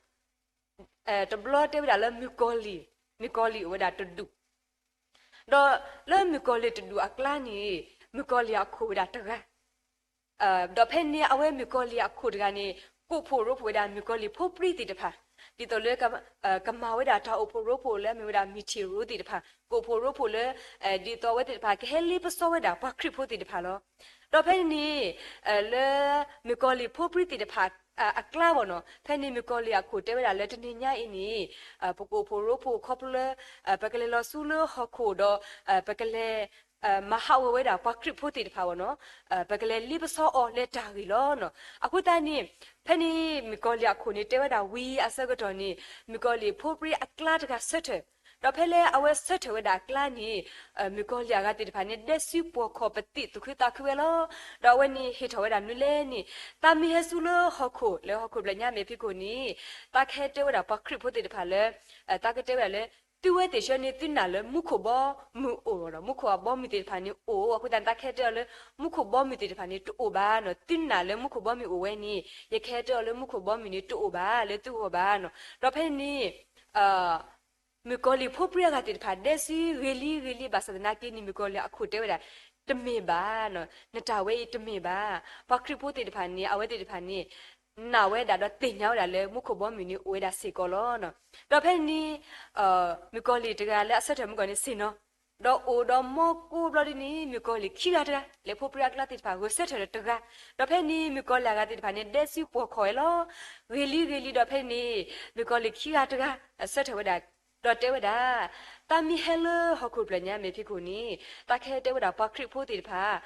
တဘျီတဲဝဲဒၣ်လၢမုၣ်ကီၤလံၢ်, မုၣ်ကီၤလံၢ်အိၣ်ဝဲဒၣ်တဒူၣ်, ဒီးလၢမုၣ်ကီၤလံၢ်တဒူၣ်အကျါန့ၣ် မုၣ်ကီၤလံၢ်အခိၣ်ဝဲဒၣ်တဂၤ ဒီးဖဲန့ၣ် အဝဲမုၣ်ကီၤလံၢ်အခိၣ်တဂၤန့ၣ် ကိးဖှိၣ်ရိဖှိၣ်ဝဲဒၣ်မုၣ်ကီၤလံၢ်ဖိပြံသ့ၣ်တဖၣ် ဒ်သိးလၢ ကမၤဝဲဒၣ်တၢ်အိၣ်ဖှိၣ်ရိဖှိၣ်လၢအမ့ၢ်ဝဲဒၣ် မံၤထံၣ်ရိသ့ၣ်တဖၣ် ကိးဖှိၣ်ရိဖှိၣ်လၢ ဒ်သိးအဝဲသ့ၣ်တဖၣ်ကဟဲလ့ပစီဝဲဒၣ်ပှၤခရံာ်ဖိသ့ၣ်တဖၣ်လီၤ. ဒီးဖဲန့ၣ်န့ၣ် လၢမုၣ်ကီၤလံၢ်ဖိပြံသ့ၣ်တဖၣ်အကျါဘၣ်နီၤ ဖဲန့ၣ်မုၣ်ကီၤလံၢ်အခိၣ်တဲဝဲဒၣ်လၢတနံၤညါအံၤန့ၣ် ပကအိၣ်ဖှိၣ်ရိဖှိၣ်ခီဖျိလၢ ပကလဲၤလီၤဆူလၢဟီၣ်ခိၣ်ဒီး ပကလဲၤ မၤဟးဂီၤဝဲဒၣ်ပှၤခရံာ်ဖိသ့ၣ်တဖၣ်ဘၣ်နီၤ ပကလဲၤလ့ပစီအီၤလၢတၢ်ဂ့ၢ်လီၤ. အဃိသတးန့ၣ် ဖဲန့ၣ်မုၣ်ကီၤလံၢ်အခိၣ်န့ၣ်တဲဝဲဒၣ်ဝံၤအဆၢကတီၢ်န့ၣ် မုၣ်ကီၤလံၢ်ဖိပြံအကျါတဂၤဆၢထၢၣ်, ဒီးဖဲလၢအဝဲဆၢထၢၣ်ဝဲဒၣ်အကျါန့ၣ် မုၣ်ကီၤလံၢ်အဂၤသ့ၣ်တဖၣ်န့ၣ် ဒဲစုပိာ်ခီၣ်ပသံးသူၣ်ခုသးခုဝဲလီၤ. ဒီးအဝဲန့ၣ်ဟ့ၣ်ထီၣ်ဝဲဒၣ်မနုၤလဲၣ်န့ၣ် သးမ့ၢ်ဟဲဆူလၢဟီၣ်ခိၣ် လၢဟီၣ်ခိၣ်ဖျၢၣ်ညါမဲာ်ဖံးခိၣ်န့ၣ် သးကဟဲတဲဝဲဒၣ်ပှၤခရံာ်ဖိသ့ၣ်တဖၣ်လၢ သးကတဲဝဲဒၣ်လၢ သုဝဲသ့ၣ်ဆၢန့ၣ် သုနာ်လၢမူခိၣ်ဘီမုၢ်အိၣ်ဒီး မူခိၣ်အဘီမုၢ်သ့ၣ်တဖၣ်န့ၣ်အိၣ်, အဃိသတးန့ၣ် သးကဟဲတဲအီၤလၢ မူခိၣ်ဘီမုၢ်သ့ၣ်တဖၣ်န့ၣ်တအိၣ်ဘၣ်နီၤ, သုနာ်လၢမူခိၣ်ဘီမုၢ်အိၣ်ဝဲန့ၣ် ယကဟဲတဲအီၤလၢမူခိၣ်ဘီမုၢ်န့ၣ်တအိၣ်ဘၣ်လၢသုဂီၢ်ဘၣ်နီၤ. ဒီးဖဲန့ၣ် မုၣ်ကီၤလံၢ်ဖိပြံအဂၤသ့ၣ်တဖၣ် ဒဲစုဂ့ၤလံဂ့ၤလံ ဘၣ်ဆၣ်သနာ်က့န့ၣ် မုၣ်ကီၤလံၢ်အခိၣ်တဲဝဲဒၣ် တမ့ၢ်ဘၣ်နီၤ, နတၢ်ဝဲအံၤတမ့ၢ်ဘၣ်. ပှၤခရံာ်ဖိသ့ၣ်တဖၣ်န့ၣ် အဝဲသ့ၣ်တဖၣ်န့ၣ် နာ်ဝဲဒၣ်ဒီးသ့ၣ်ညါဝဲဒၣ်လၢမူခိၣ်ဘီမုၢ်န့ၣ်အိၣ်ဝဲဒၣ်စ့ၢ်ကီးလီၤ. ဒီးဖဲန့ၣ် မုၣ်ကီၤလံၢ်တဂၤလၢအဆၢထၢၣ်မုၣ်ကီၤန့ၣ်ဆ့ၣ်နီၤ, ဒီးအိၣ်ဒီးမီၢ်ကိးဘျီဒ်န့ၣ် မုၣ်ကီၤလံၢ်ခံဂၤတဂၤ လၢဖိပြံအကျါသ့ၣ်တဖၣ်ဂုာ်ဆၢထၢၣ်တဂၤ, ဒီးဖဲန့ၣ် မုၣ်ကီၤလံၢ်အဂၤသ့ၣ်တဖၣ်န့ၣ် ဒဲစုပိာ်ခီၣ်ဝဲလီၤ. ဂ့ၤလံဂ့ၤလံဒီးဖဲန့ၣ် မုၣ်ကီၤလံၢ်ခံဂၤတဂၤ ဆၢထၢၣ်ဝဲဒၣ် ဒီးတဲဝဲဒၣ်, သးမ့ၢ်ဟဲလၢဟီၣ်ခိၣ်ဖျၢၣ်ညါမဲာ်ဖံးခိၣ်န့ၣ် သးကဟဲတဲဝဲဒၣ်ပှၤခရံာ်ဖိသ့ၣ်တဖၣ်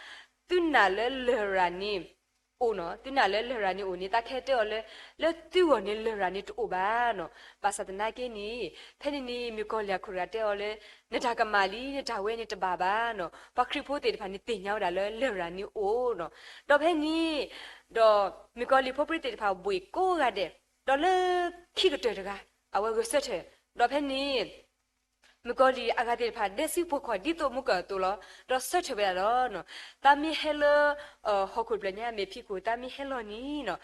သုနာ်လၢလရာ်န့ၣ်အိၣ်နီၤ, သုနာ်လၢလရာ်န့ၣ်အိၣ်န့ၣ် သးကဟဲတဲအီၤလၢ လၢသုဂီၢ်န့ၣ်လရာ်န့ၣ်တအိၣ်ဘၣ်နီၤ. ဘၣ်ဆၣ်သနာ်က့န့ၣ် ဖဲန့ၣ်န့ၣ် မုၣ်ကီၤလံၢ်အခိၣ်တဂၤတဲအီၤလၢ နတၢ်ကမၣ်လံ နတၢ်ဝဲန့ၣ်တဘၣ်ဘၣ်နီၤ, ပှၤခရံာ်ဖိသ့ၣ်တဖၣ်န့ၣ်သ့ၣ်ညါဝဲဒၣ်လၢလရာ်န့ၣ်အိၣ်နီၤ. ဒီးဖဲန့ၣ် ဒီးမုၣ်ကီၤလံၢ်ဖိပြံသ့ၣ်တဖၣ်ဘှ့ၣ်ကိးဂၤဒဲး, ဒီးလၢခံကတၢၢ်တဂၤ အဝဲဂုာ်ဆၢထၢၣ်, ဒီးဖဲန့ၣ် မုၣ်ကီၤလံၢ်အဂၤသ့ၣ်တဖၣ် ဒဲစုပိာ်ခီၣ်ဒ်သိးမုၢ်ကၢၢ်အသိးလီၤ, ဒီးဆၢထၢၣ်ဝဲဒၣ်လီၤ. သးမ့ၢ်ဟဲလၢ ဟီၣ်ခိၣ်ဖျၢၣ်ညါမဲာ်ဖံးခိၣ် သးမ့ၢ်ဟဲလီၤန့ၣ်နီၤ,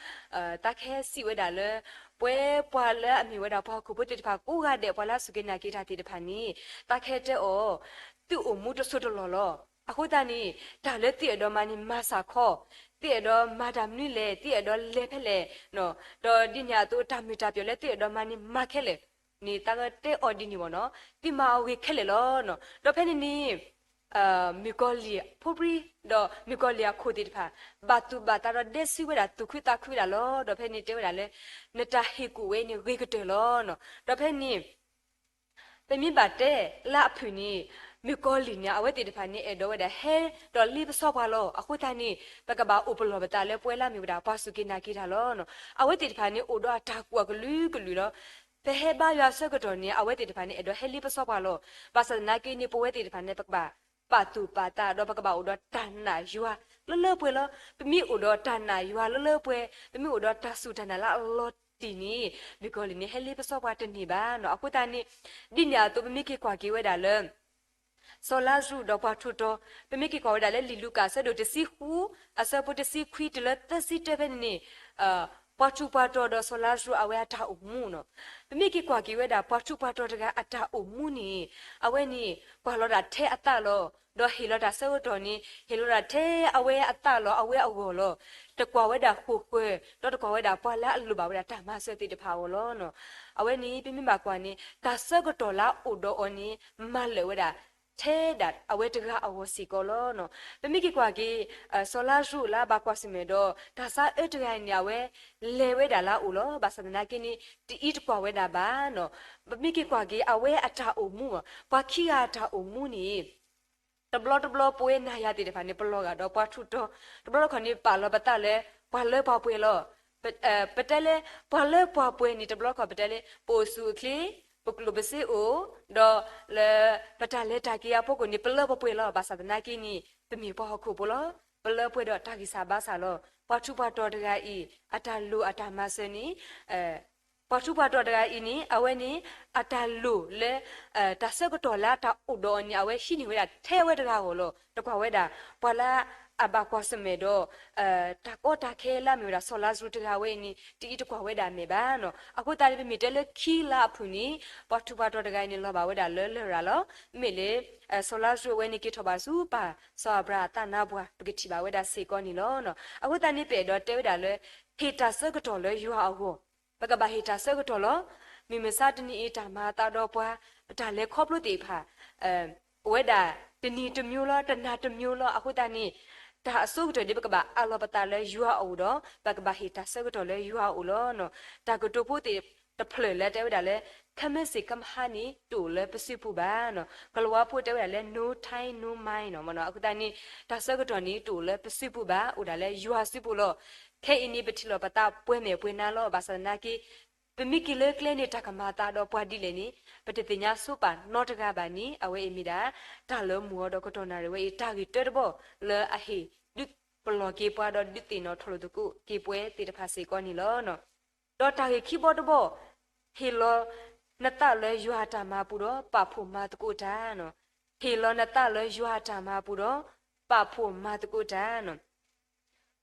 သးကဟဲစံးဝဲဒၣ်လၢ ပဝဲပှၤလၢအမ့ၢ်ဝဲဒၣ်ပှၤဟီၣ်ခိၣ်ဖိသ့ၣ်တဖၣ်ကိးဂၤဒဲး ပှၤလၢအစူၢ်က့ၤနာ်က့ၤတၢ်သ့ၣ်တဖၣ်န့ၣ် သးကဟဲတဲအီၤ သုအိၣ်မူတစိၢ်တလီၢ်လီၤ. အဃိသတးန့ၣ် တၢ်လၢသုအဲၣ်ဒိးမၤန့ၣ်မၤစ့ၢ်ကီး, သုအဲၣ်ဒိးမၤတၢ်မနုၤလဲၣ်, သုအဲၣ်ဒိးလဲၤဖဲလဲၣ်, ဒီးဒ်န့ၣ်အသိးတၢ်မုာ်တၢ်ပျီၤလၢသုအဲၣ်ဒိးမၤန့ၣ်မၤခဲလၢာ်န့ၣ် သးကတဲအီၤဒ်န့ၣ်ဘၣ်နီၤ, သုမၤအီၤဂ့ၤခဲလၢာ်လီၤ. ဒီးဖဲန့ၣ်န့ၣ် မုၣ်ကီၤလံၢ်ဖိပြံ ဒီးမုၣ်ကီၤလံၢ်အခိၣ်သ့ၣ်တဖၣ် ဘၣ်သူၣ်ဘၣ်သးဒီးဒဲစုဝဲဒၣ်သူၣ်ခုသးခုဝဲဒၣ်လီၤ. ဒီးဖဲန့ၣ်တဲဝဲဒၣ်လၢ နတၢ်ဟ့ၣ်ကူၣ်ဝဲန့ၣ်ဂ့ၤကတၢၢ်လီၤ. ဒီးဖဲန့ၣ် ပမ့ၢ်ဘၣ်တဲလၢအဖုၣ်န့ၣ် မုၣ်ကီၤလံၢ်န့ၣ် အဝဲသ့ၣ်တဖၣ်န့ၣ် အဲၣ်ဒိးဝဲဒၣ်ဟဲဒီးလ့ပစီပှၤလီၤ. အဃိသတးန့ၣ် ပကဘၣ်အိၣ်ပလီၢ်ပသးလၢပဝဲလၢအမ့ၢ်ဝဲဒၣ်ပှၤစူၢ်က့ၤနာ်က့ၤတၢ်လီၤ. အဝဲသ့ၣ်တဖၣ်န့ၣ် အိၣ်ဒီးအတၢ်ကူၣ်အကလုာ်ကလုာ်လီၤ. ပဟဲဘါယွၤဆၢကတီၢ်န့ၣ် အဝဲသ့ၣ်တဖၣ်န့ၣ် အဲၣ်ဒိးဟဲလ့ပစီပှၤလီၤ. ဘၣ်ဆၣ်သနာ်က့န့ၣ် ပဝဲသ့ၣ်တဖၣ်န့ၣ် ပကဘၣ်ပာ်သူၣ်ပာ်သး ဒီးပကဘၣ်အိၣ်ဒီးတၢ်နာ်ယွၤလၢလၢပှဲၤပှဲၤလီၤ. ပမ့ၢ်အိၣ်ဒီးတၢ်နာ်ယွၤလၢလၢပှဲၤပှဲၤ, ပမ့ၢ်အိၣ်ဒီးတၢ်စူၢ်တၢ်နာ်လၢအလီၤတံၢ်န့ၣ် မုၣ်ကီၤလံၢ်န့ၣ် ဟဲလ့ပစီပှၤတန့ၢ်ဘၣ်နီၤ. အဃိသတးန့ၣ် ဒ်န့ၣ်အသိး ပမ့ၢ်က့ၤကွၢ်က့ၤဝဲဒၣ်လၢ စီၤလါစရူးဒီးပှၤထူးတီၤ, ပမ့ၢ်က့ၤကွၢ်ဝဲဒၣ်လၢလံာ်လူၤကၣ်အဆၢဒိၣ်တဆံဃု, အဆၢဖိတဆံခွံတုၤလၢသၢဆံတၢ ဖဲန့ၣ်န့ၣ် ပှၤထူးပှၤတီၤဒီးစီၤလါစရူးအဝဲအတၢ်အိၣ်မူနီၤ. ပမ့ၢ်က့ၤကွၢ်က့ၤဝဲဒၣ်ပှၤထူးပှၤတီၤတဂၤအတၢ်အိၣ်မူန့ၣ် အဝဲန့ၣ် ကွၢ်လီၤဒၣ်ထဲအသးလီၤ. ဒီးဟ့ၣ်လီၤတၢ်ဆၢကတီၢ်န့ၣ် ဟ့ၣ်လီၤဒၣ်ထဲအဝဲအသးလီၤ အဝဲအဂီၢ်လီၤ. တကွၢ်ဝဲဒၣ်ဃိာ်ဃၢၤ, ဒီးတကွၢ်ဝဲဒၣ်ပှၤလၢအလိၣ်ဘၣ်ဝဲဒၣ်တၢ်မၤစၢၤသ့ၣ်တဖၣ်အဂီၢ်လီၤ. အဝဲန့ၣ် ပမ့ၢ်ဘၣ်ကွၢ်န့ၣ် တၢ်ဆၢကတီၢ်လၢအအိၣ်ဒီးအီၤန့ၣ် မၤလၢာ်ဝဲဒၣ် ထဲဒၣ်အဝဲတဂၤအဂီၢ်စ့ၢ်ကီးလီၤ. ပမ့ၢ်က့ၤကွၢ်က့ၤ စီၤလါစရူးလၢအဘၣ်ကွၢ်ဆၢၣ်မဲာ်ဒီး တၢ်ဆါအၢတဂၤအံၤန့ၣ် အဝဲလဲၤဝဲဒၣ်လၢအအိၣ်လီၤ. ဘၣ်ဆၣ်သနာ်က့န့ၣ် တအံၤတကွၢ်ဝဲဒၣ်ဘၣ်နီၤ. ပမ့ၢ်က့ၤကွၢ်က့ၤ အဝဲအတၢ်အိၣ်မူ, ပှၤခံဂၤအတၢ်အိၣ်မူန့ၣ် တဘျီတဘျီပဝဲနၤယၤသ့ၣ်တဖၣ်န့ၣ် ပလီၤဂာ်ဒီးပှၤထူးတီၤ, တဘျီတခီၣ်န့ၣ် ပာ်လီၤပသးလၢ ပှၤလၢပှၤပှဲၤလီၤ. ပတဲလၢ ပှၤလၢပှၤပှဲၤန့ၣ် တဘျီတခီၣ်ပတဲလၢ ပအိၣ်ဆူၣ်အိၣ်ချ့, ပကျိၣ်ပစ့အိၣ်, ဒီးလၢပတၢ်လဲၤတၢ်က့ၤအဖီခိၣ်န့ၣ် ပလၢပပှဲၤလီၤ. ဘၣ်ဆၣ်သနာ်က့န့ၣ် ပမ့ၢ်ပှၤဟီၣ်ခိၣ်ဖိလီၤ. ပလၢပှဲၤဒီးတၢ်ဂံၢ်စၢ်ဘါစၢ်လီၤ. ပှၤထူးပှၤတီၤတဂၤအံၤ အတၢ်လိၣ်အတၢ်မၤစၢၤန့ၣ် ပှၤထူးပှၤတီၤတဂၤအံၤန့ၣ် အဝဲန့ၣ် အတၢ်လိၣ်လၢ တၢ်ဆၢကတီၢ်လၢတၢ်အိၣ်ဒီးအီၤန့ၣ် အဝဲဟံးန့ၢ်ဝဲဒၣ်ထဲဝဲတဂၤဧိၤလီၤ. တကွၢ်ဝဲဒၣ် ပှၤလၢအဘၣ်ကွၢ်ဆၢၣ်မဲာ်ဒီး တၢ်ကီတၢ်ခဲလၢအမ့ၢ်ဝဲဒၣ်စီၤလါစရူးတဂၤဝဲအံၤန့ၣ် တအံၤတကွၢ်ဝဲဒၣ်မဲာ်ဘၣ်နီၤ. အဃိသတးန့ၣ် ပမ့ၢ်တဲလၢခံလါအဖုၣ်န့ၣ် ပှၤထူးပှၤတီၤတဂၤအံၤန့ၣ် လီၤဘၣ်ဝဲဒၣ်လၢလရာ်လီၤ. မ့ၢ်လၢ စီၤလါစရူးဝဲန့ၣ် က့ၤထီၣ်ဘၣ်ဆူပၢ်စီၤအၤဘြၤဟၣ်အသးနါပှၢ် ပကထံၣ်ဘၣ်ဝဲဒၣ်စ့ၢ်ကီးန့ၣ်လီၤ. အဃိသတးန့ၣ် ပအဲၣ်ဒိးတဲဝဲဒၣ်လၢ ဟ့ၣ်တၢ်ဆၢကတီၢ်လၢယွၤအဂီၢ် ပကဘၣ်ဟ့ၣ်တၢ်ဆၢကတီၢ်လီၤ. မုၢ်မဆါတနံၤအံၤ တၢ်မၤအသးဒီးပှၤ ပတၢ်လဲၤခီဖျိသ့ၣ်တဖၣ် အိၣ်ဝဲဒၣ် တနံၤတမျိုးလီၤ, တနၤတမျိုးလီၤ. အဃိသတးန့ၣ် တၢ်အဆိကတၢၢ်ဒ်ပကဘၣ်အးလီၤပသးလၢယွၤအအိၣ်ဒီး ပကဘၣ်ဟ့ၣ်တၢ်ဆၢကတီၢ်လၢယွၤအအိၣ်လီၤ. တၢ်ကတိၤဖိသ့ၣ်တဖျၢၣ်လၢတဲဝဲဒၣ်လၢ ခဲမုၢ်ဆ့ၣ်ခဲမုၢ်ဟါန့ၣ် တအိၣ်လၢပစုပူၤဘၣ်. ကလၤဝါဖိတဲဝဲဒၣ်လၢ no time no mind နီၤ. အဃိသတးန့ၣ် တၢ်ဆၢကတီၢ်န့ၣ် တအိၣ်လၢပစုပူၤဘၣ်, အိၣ်ဒၣ်လၢယွၤစုပူၤလီၤ. ခဲအံၤန့ၣ် ပထံၣ်လိာ်ပသးပှဲၤမဲာ်ပှဲၤနါလီၤ. ဘၣ်ဆၣ်သနာ်က့ ပမ့ၢ်က့ၤလၢကျဲန့ၣ် တၢ်ကမၤသးဒီးပှၤဒ်လဲၣ်န့ၣ် ပတသ့ၣ်ညါဆိပာ်နီတဂၤဘၣ်န့ၣ် အဝဲအံၤမ့ၢ်ဒၣ် တၢ်လၢမုၢ်အီၤဒီးကတီၢ်နၣ်ရံၣ်ဝဲအံၤ တၢ်ဂ့ၢ်တၢတဘီ လၢအဟ့ၣ်ဒုးပလီၢ်က့ၤပှၤဒီးဒုးသ့ၣ်နီၣ်ထီၣ်လိာ်သကိးက့ၤပှၤသ့ၣ်တဖၣ်စ့ၢ်ကီးန့ၣ်လီၤ. ဒီးတၢ်ဂ့ၢ်ခံဘီတဘီ ဟ့ၣ်လီၤနသးလၢယွၤအတၢ်မၤပူၤဒီး ပာ်ဖှိၣ်မၤသကိးတၢ်နီၤ. ဟ့ၣ်လီၤနသးလၢယွၤအတၢ်မၤပူၤဒီး ပာ်ဖှိၣ်မၤသကိးတၢ်နီၤ.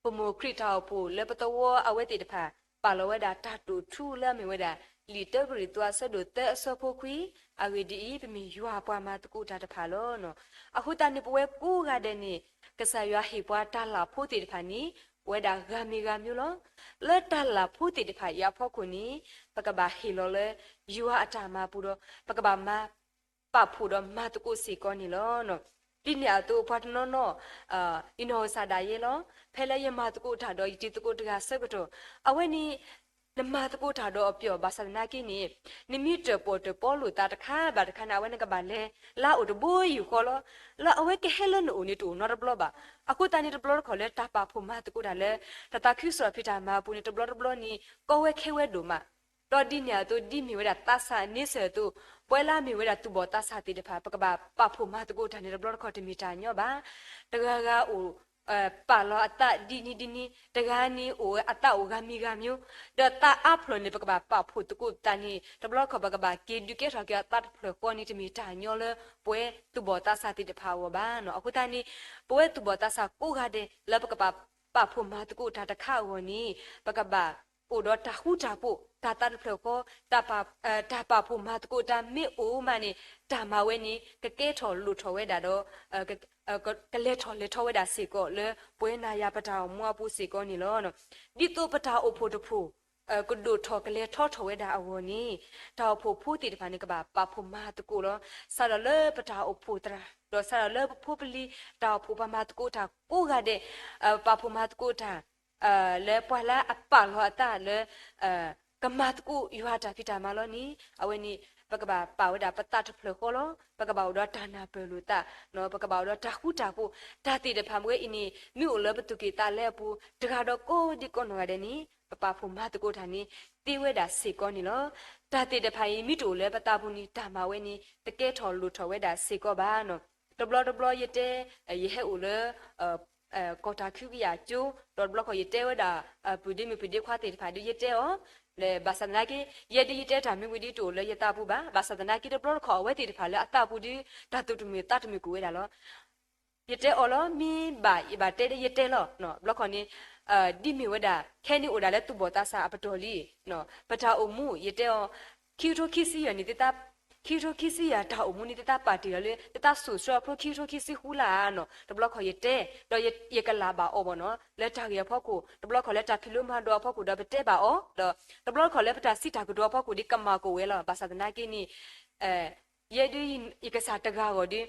ပမိၢ်ခရံာ်တၢ်အိၣ်ဖှိၣ်လၢပသဝီအဝဲသ့ၣ်တဖၣ် ပာ်လီၤဝဲဒၣ်တၢ်တိာ်ထူလၢအမ့ၢ်ဝဲဒၣ် လံာ်တၢကရံၣ်သူးအဆၢဒိၣ်သၢအဆၢဖိခွံ, အဂ့ၢ်ဒ်အံၤ, ပမ့ၢ်ယွၤပှၤမၤသကိးတၢ်တဖၣ်လီၤ. အဃိသတးန့ၣ် ပဝဲကိးဂၤဒဲးန့ၣ် ကစၢ်ယွၤဟ့ၣ်ပှၤတၢ်လၢ်ဖိသ့ၣ်တဖၣ်န့ၣ် ပဝဲဒၣ်ဂၤမံၤဂၤမံၤလီၤ. လၢတၢ်လၢ်ဖိသ့ၣ်တဖၣ်အံၤအဖီခိၣ်န့ၣ် ပကဘၣ်ဟ့ၣ်လီၤလၢ ယွၤအတၢ်မၤပူၤဒီး ပကဘၣ်မၤ ပာ်ဖှိၣ်ဒီးမၤသကိးစ့ၢ်ကီးန့ၣ်လီၤ. ဒ်န့ၣ်အသိးပှၤတနီၤနီၤ ယနီၢ်ကစၢ်ဒၣ်ယဲလီၤ. ဖဲလၢယမၤသကိးတၢ်ဒီးယတံၤသကိးတဂၤဆၢကတီၢ် အဝဲန့ၣ် နမၤသကိးတၢ်ဒီးအပျီၢ်ဘၣ်ဆၣ်သနာ်က့န့ၣ် နမ့ၢ်တၢၣ်ပီၣ်တၢၣ်ပီလိာ်သးတခါဘၣ်တခါန့ၣ် အဝဲနကဘၣ်လဲၤလၢအအိၣ်တဘိယူၢ်ဃီလီၤ. လၢအဝဲကဟဲလၢနအိၣ်န့ၣ်တအိၣ်နီတဘျီဘၣ်. အဃိသတးန့ၣ်တဘျီတခီၣ်လၢတၢ်ပာ်ဖှိၣ်မၤသကိးတၢ်လၢ တၢ်သးခုကစီၣ်ဖံးတၢ်မၤအပူၤန့ၣ် တဘျီတဘျီန့ၣ် ကီဝဲခဲဝဲဒိၣ်မး ဒီးဒ်န့ၣ်အသိး ဒ်မ့ၢ်ဝဲဒၣ်သးစၢ်န့ဆၢၣ်အသိး ပဝဲလၢအမ့ၢ်ဝဲဒၣ်သူၣ်ဘီၣ်သးစၢ်သ့ၣ်တဖၣ် ပကဘၣ်ပာ်ဖှိၣ်မၤသကိးတၢ်န့ၣ် တဘျီတခီၣ်တမ့ၢ်တၢ်ညီဘၣ်. တဂၤဂၤအိၣ် ပာ်လီၤအသးဒ်န့ၣ်ဒ်န့ၣ်, တဂၤန့ၣ်အိၣ်အသးအိၣ်ဂၤမံၤဂၤမံၤ, ဒီးသးအါဖျၢၣ်န့ၣ် ပကဘၣ်ပာ်ဖှိၣ်သကိးသးန့ၣ် တဘျီတခီၣ် ပကဘၣ်က့ၤဒုးကဲထီၣ်က့ၤအသးတဖျၢၣ်ဃီန့ၣ် တမ့ၢ်တၢ်ညီလၢပဝဲသူၣ်ဘီၣ်သးစၢ်သ့ၣ်တဖၣ်အဂီၢ်ဘၣ်နီၤ. အဃိသတးန့ၣ် ပဝဲသူၣ်ဘီၣ်သးစၢ်ကိးဂၤဒဲး လၢပကဘၣ်ပာ်ဖှိၣ်မၤသကိးတၢ်တခါအဂီၢ်န့ၣ် ပကဘၣ်အိၣ်ဒီးတၢ်ဃူတၢ်ဖိး တၢ်သးတဖျၢၣ်ဃီ, တၢ်ပာ်ဖှိၣ်မၤသကိးတၢ်မ့ၢ်အိၣ်မးန့ၣ် တၢ်မၤဝဲန့ၣ် ကကဲထီၣ်လိၣ်ထီၣ်ဝဲဒၣ်ဒီး ကလဲၤထီၣ်လဲၤထီဝဲဒၣ်စ့ၢ်ကီးလၢပဝဲနၤယၤပတၢ်အိၣ်မူအပူၤစ့ၢ်ကီးန့ၣ်လီၤ. ဒ်သိးပတၢ်အိၣ်ဖှိၣ်တဖှိၣ် ကဒိၣ်ထီၣ်ကလဲၤထီထီၣ်ဝဲဒၣ်အဂီၢ်န့ၣ် တၢ်အိၣ်ဖှိၣ်ဖိသ့ၣ်တဖၣ်န့ၣ် ကဘၣ်ပာ်ဖှိၣ်မၤသကိးလီၤ. စးထီၣ်လၢပတၢ်အိၣ်ဖှိၣ်သရၣ် ဒီးစးထီၣ်လၢပဖိပလံၤ တၢ်အိၣ်ဖှိၣ်ပှၤမၤသကိးတၢ်ကိးဂၤဒဲး ပာ်ဖှိၣ်မၤသကိးတၢ် လၢပှၤလၢအပာ်လီၤအသးလၢ ကမၤသကိးယွၤတၢ်ဖံးတၢ်မၤလီၤန့ၣ် အဝဲန့ၣ် ပကဘၣ်ပာ်ဝဲဒၣ်ပသးတဖျၢၣ်ဃီလီၤ. ပကဘၣ်အိၣ်ဒီးတၢ်နၢ်ပၢၢ်လိာ်သး, ပကဘၣ်အိၣ်ဒီးတၢ်ဃူတၢ်ဖိး, တၢ်သ့ၣ်တဖၣ်မ့ၢ်ဝဲအံၤန့ၣ် မ့ၢ်အိၣ်လၢပသူၣ်ကံၢ်သးလဲအပူၤ တဂၤဒီးကိးဒံကိးနီၢ်ဂၤဒဲးန့ၣ် ပပာ်ဖှိၣ်မၤသကိးတၢ်န့ၣ် သ့ဝဲဒၣ်စ့ၢ်ကီးန့ၣ်လီၤ. တၢ်သ့ၣ်တဖၣ်အံၤ မ့ၢ်တအိၣ်လၢပသးပူၤန့ၣ် တၢ်မၤဝဲန့ၣ် တကဲထီၣ်လိၣ်ထီၣ်ဝဲဒၣ်စ့ၢ်ကီးဘၣ်နီၤ. တဘျီတဘျီယတဲ ယဟဲအိၣ်လၢ ကီၢ်တၢ်ခုကယၤကၠိ ဒီးတဘျီတခီၣ်ယတဲဝဲဒၣ် ပုၢ်ဒ့မုၣ်ပုၢ်ဒ့ခွါသ့ၣ်တဖၣ်ဒီးယတဲအီၤ ဘၣ်ဆၣ်သနာ်က့ ယဲဒ်ယတဲတၢ်မ့ၢ်ဝံၤဒ်တအိၣ်လၢယသးပူၤဘၣ်. ဘၣ်ဆၣ်သနာ်က့ တဘျီတခီၣ်အဝဲသ့ၣ်တဖၣ်လၢအသးပူၤဒီး တၢ်သူၣ်တမုာ်သးတမုာ်ကွံာ်ဝဲဒၣ်လီၤ. ယတဲအီၤလီၤ မ့ၢ်ဘၣ်ယဘၣ်တဲဒီးယတဲလီၤ. ဘျီတခီၣ်န့ၣ် ဒ်မ့ၢ်ဝဲဒၣ် ခဲန့ၣ်အိၣ်ဒၣ်လၢသူၣ်ဘီၣ်သးစၢ်အပတီၢ်လံ. ပတၢ်အိၣ်မူ ယတဲအီၤ ခံကထိခံဆံယဲၢ်န့ၣ် ခံကထိခံဆံယဲၢ်တၢ်အိၣ်မူန့ၣ် သုသးပာ်တ့ၢ်လီၤလၢ သုသးစိာ်ဆှၢအဖျိခံကထိခံဆံဃုလါဧါနီၤ. တဘျီတခီၣ်ယတဲ ဒီးယကလၢ်ဘၣ်အီၤဘၣ်နီၤ လၢတၢ်ဂ့ၢ်အဖီခိၣ် တဘျီတခီၣ်လၢတၢ်ဖံးလိမၤဒိးအဖီခိၣ်ဒီးပတဲဘၣ်အီၤ ဒီးတဘျီတခီၣ်လၢပတၢ်စံးတၢ်ကတိၤအဖီခိၣ်ဒီးကမၣ်ကိးဝဲလီၤ. ဘၣ်ဆၣ်သနာ်က့န့ၣ် ယဲဒ်ယကစၢ်တဂၤအဂီၢ်ဒီး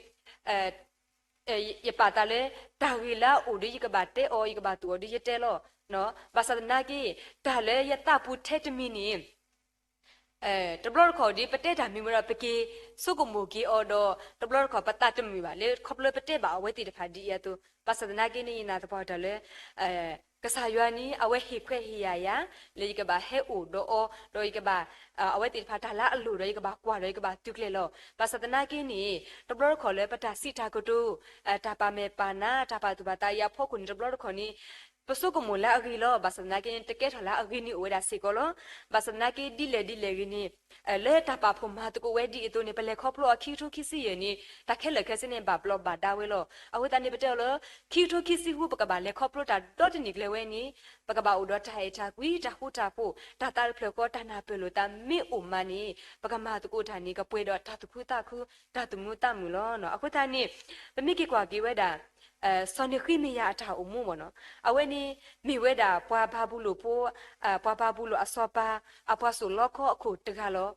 ယပာ်သးလၢ တၢ်ဂ့ၢ်လၢအအိၣ်ဒီးယကဘၣ်တဲအီၤ ယကဘၣ်သူၣ်အီၤဒီးယတဲလီၤ. ဘၣ်ဆၣ်သနာ်က့ တၢ်လၢယသးပူၤထဲတမံၤန့ၣ် တဘျီတခီၣ်ဒီး ပတဲတၢ်မ့ၢ်ဝဲဒီး ပက့ၤဆိကမိၣ်က့ၤအီၤဒီး တဘျီတခီၣ်ပသးတမုာ်ဘၣ်လၢ ခီဖျိပတဲဘၣ်အဝဲသ့ၣ်တဖၣ်ဒ်အံၤအသိး ဘၣ်ဆၣ်သနာ်က့န့ၣ် ယနာ်သပှၢ်တၢၢ်လၢ ကစၢ်ယွၤန့ၣ် အဝဲဟ့ၣ်ခွဲးဟ့ၣ်ယာ်ယၤ လၢယကဘၣ်ဟဲအိၣ်ဒီးအီၤ ဒီးယကဘၣ် အဝဲသ့ၣ်တဖၣ်တၢ်လၢအလိၣ်ဒီးယကဘၣ်ကွၢ်ဒီးယကဘၣ်သုးကျဲၤလီၤ. ဘၣ်ဆၣ်သနာ်က့န့ၣ် တဘျီတခီၣ်လၢပတၢ်စံးတၢ်ကတိၤ တၢ်ပာ်မဲာ်ပာ်နါ တၢ်ပာ်သူၣ်ပာ်သးအံၤအဖီခိၣ်န့ၣ် တဘျီတခီၣ်န့ၣ် ပဆိကမိၣ်လၢအဂ့ၤလီၤ. ဘၣ်ဆၣ်သနာ်က့န့ၣ် တကဲထီၣ်လၢအဂ့ၤန့ၣ်အိၣ်ဝဲဒၣ်စ့ၢ်ကီးလီၤ. ဘၣ်ဆၣ်သနာ်က့ဒ်လဲၣ်ဒ်လဲၣ်ဂ့ၤန့ၣ် လၢတၢ်ပာ်ဖှိၣ်မၤသကိးဝဲဒ်အံၤအသိးန့ၣ် ပလဲၤခီဖျိအီၤခံကထိခံဆံယဲၢ်န့ၣ် တၢ်ခဲလၢာ်ခဲဆ့န့ၣ် ဘၣ်ဘျီးဘၣ်ဒါဝဲလီၤ. အဃိသတးန့ၣ် ပတဲအီၤလၢ ခံကထိခံဆံဃု ပကဘၣ်လဲၤခီဖျိတၢ်ဒီတနံၣ်ကျၢၤဝဲန့ၣ် ပကဘၣ်အိၣ်ဒီးတၢ်အဲၣ်တၢ်ကွံ တၢ်ဃူတၢ်ဖိး တၢ်သးတဖျၢၣ်ဃီ တၢ်နၢ်ပၢၢ်လိာ်သးမ့ၢ်အိၣ်မးန့ၣ် ပကမၤသကိးတၢ်န့ၣ် ကပှဲၤဒီးတၢ်သူၣ်ခုသးခု တၢ်သူၣ်မုာ်သးမုာ်လီၤ. အဃိသတးန့ၣ် ပမ့ၢ်က့ၤကွၢ်က့ၤဝဲဒၣ် စီၤနဃ့မယၤအတၢ်အိၣ်မူမ့ၢ်နီၤ, အဝဲန့ၣ် မ့ၢ်ဝဲဒၣ်ပှၤဘၤဘူလိၣ်ဖိ, ပှၤဘၤဘူလိၣ်အစီၤပၤ အပှၤစိာ်လီခီအခိၣ်တဂၤလီၤ.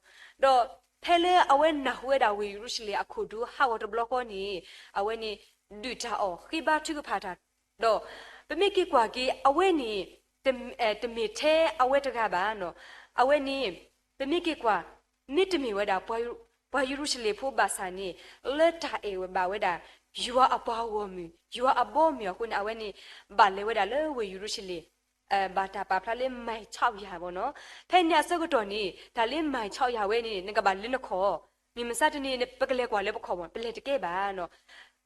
ဒီးဖဲလၢအဝဲနၢ်ဟူဝဲဒၣ်ဝ့ၢ်ယရူၤၡလ့ၣ်အခိၣ်ဒူဟးဂီၤတဘျီဃီန့ၣ် အဝဲန့ၣ် ဒုးတၢ်အီၣ် ဃ့ဘါထုကဖၣ်တၢ် ဒီးပမ့ၢ်က့ၤကွၢ်က့ၤ အဝဲန့ၣ် တမ့ၢ်ထဲအဝဲတဂၤဘၣ်နီၤ. အဝဲန့ၣ် ပမ့ၢ်က့ၤကွၢ် မ့တမ့ၢ်ဝဲဒၣ် ပှၤယရူၤၡလ့ၣ်ဖိဘၣ်ဆၣ်န့ၣ် လၢတၢ်အဲၣ်ဝဲဘၣ်ဝဲဒၣ် ယွၤအပှၤဂီၢ်မုၢ် ယွၤအဘီအမုၢ်အဃိန့ၣ် အဝဲန့ၣ် ဘၣ်လဲၤဝဲဒၣ်လၢဝ့ၢ်ယရူၤၡလ့ၣ် ဘၣ်တၢ်ပာ်ဖျါလၢ မိုင်ခြောက်ရာ ဘၣ်နီၤ. ဖဲန့ၣ်အဆၢကတီၢ်န့ၣ် တၢ်လၢ မိုင်ခြောက်ရာ ဝဲန့ၣ် နကဘၣ်လဲၤနခီၣ်, မုၢ်မဆါတနံၤန့ၣ် ပကလဲၤကွၢ်လၢပခီၣ်မး ပလဲၤတကဲဘၣ်နီၤ.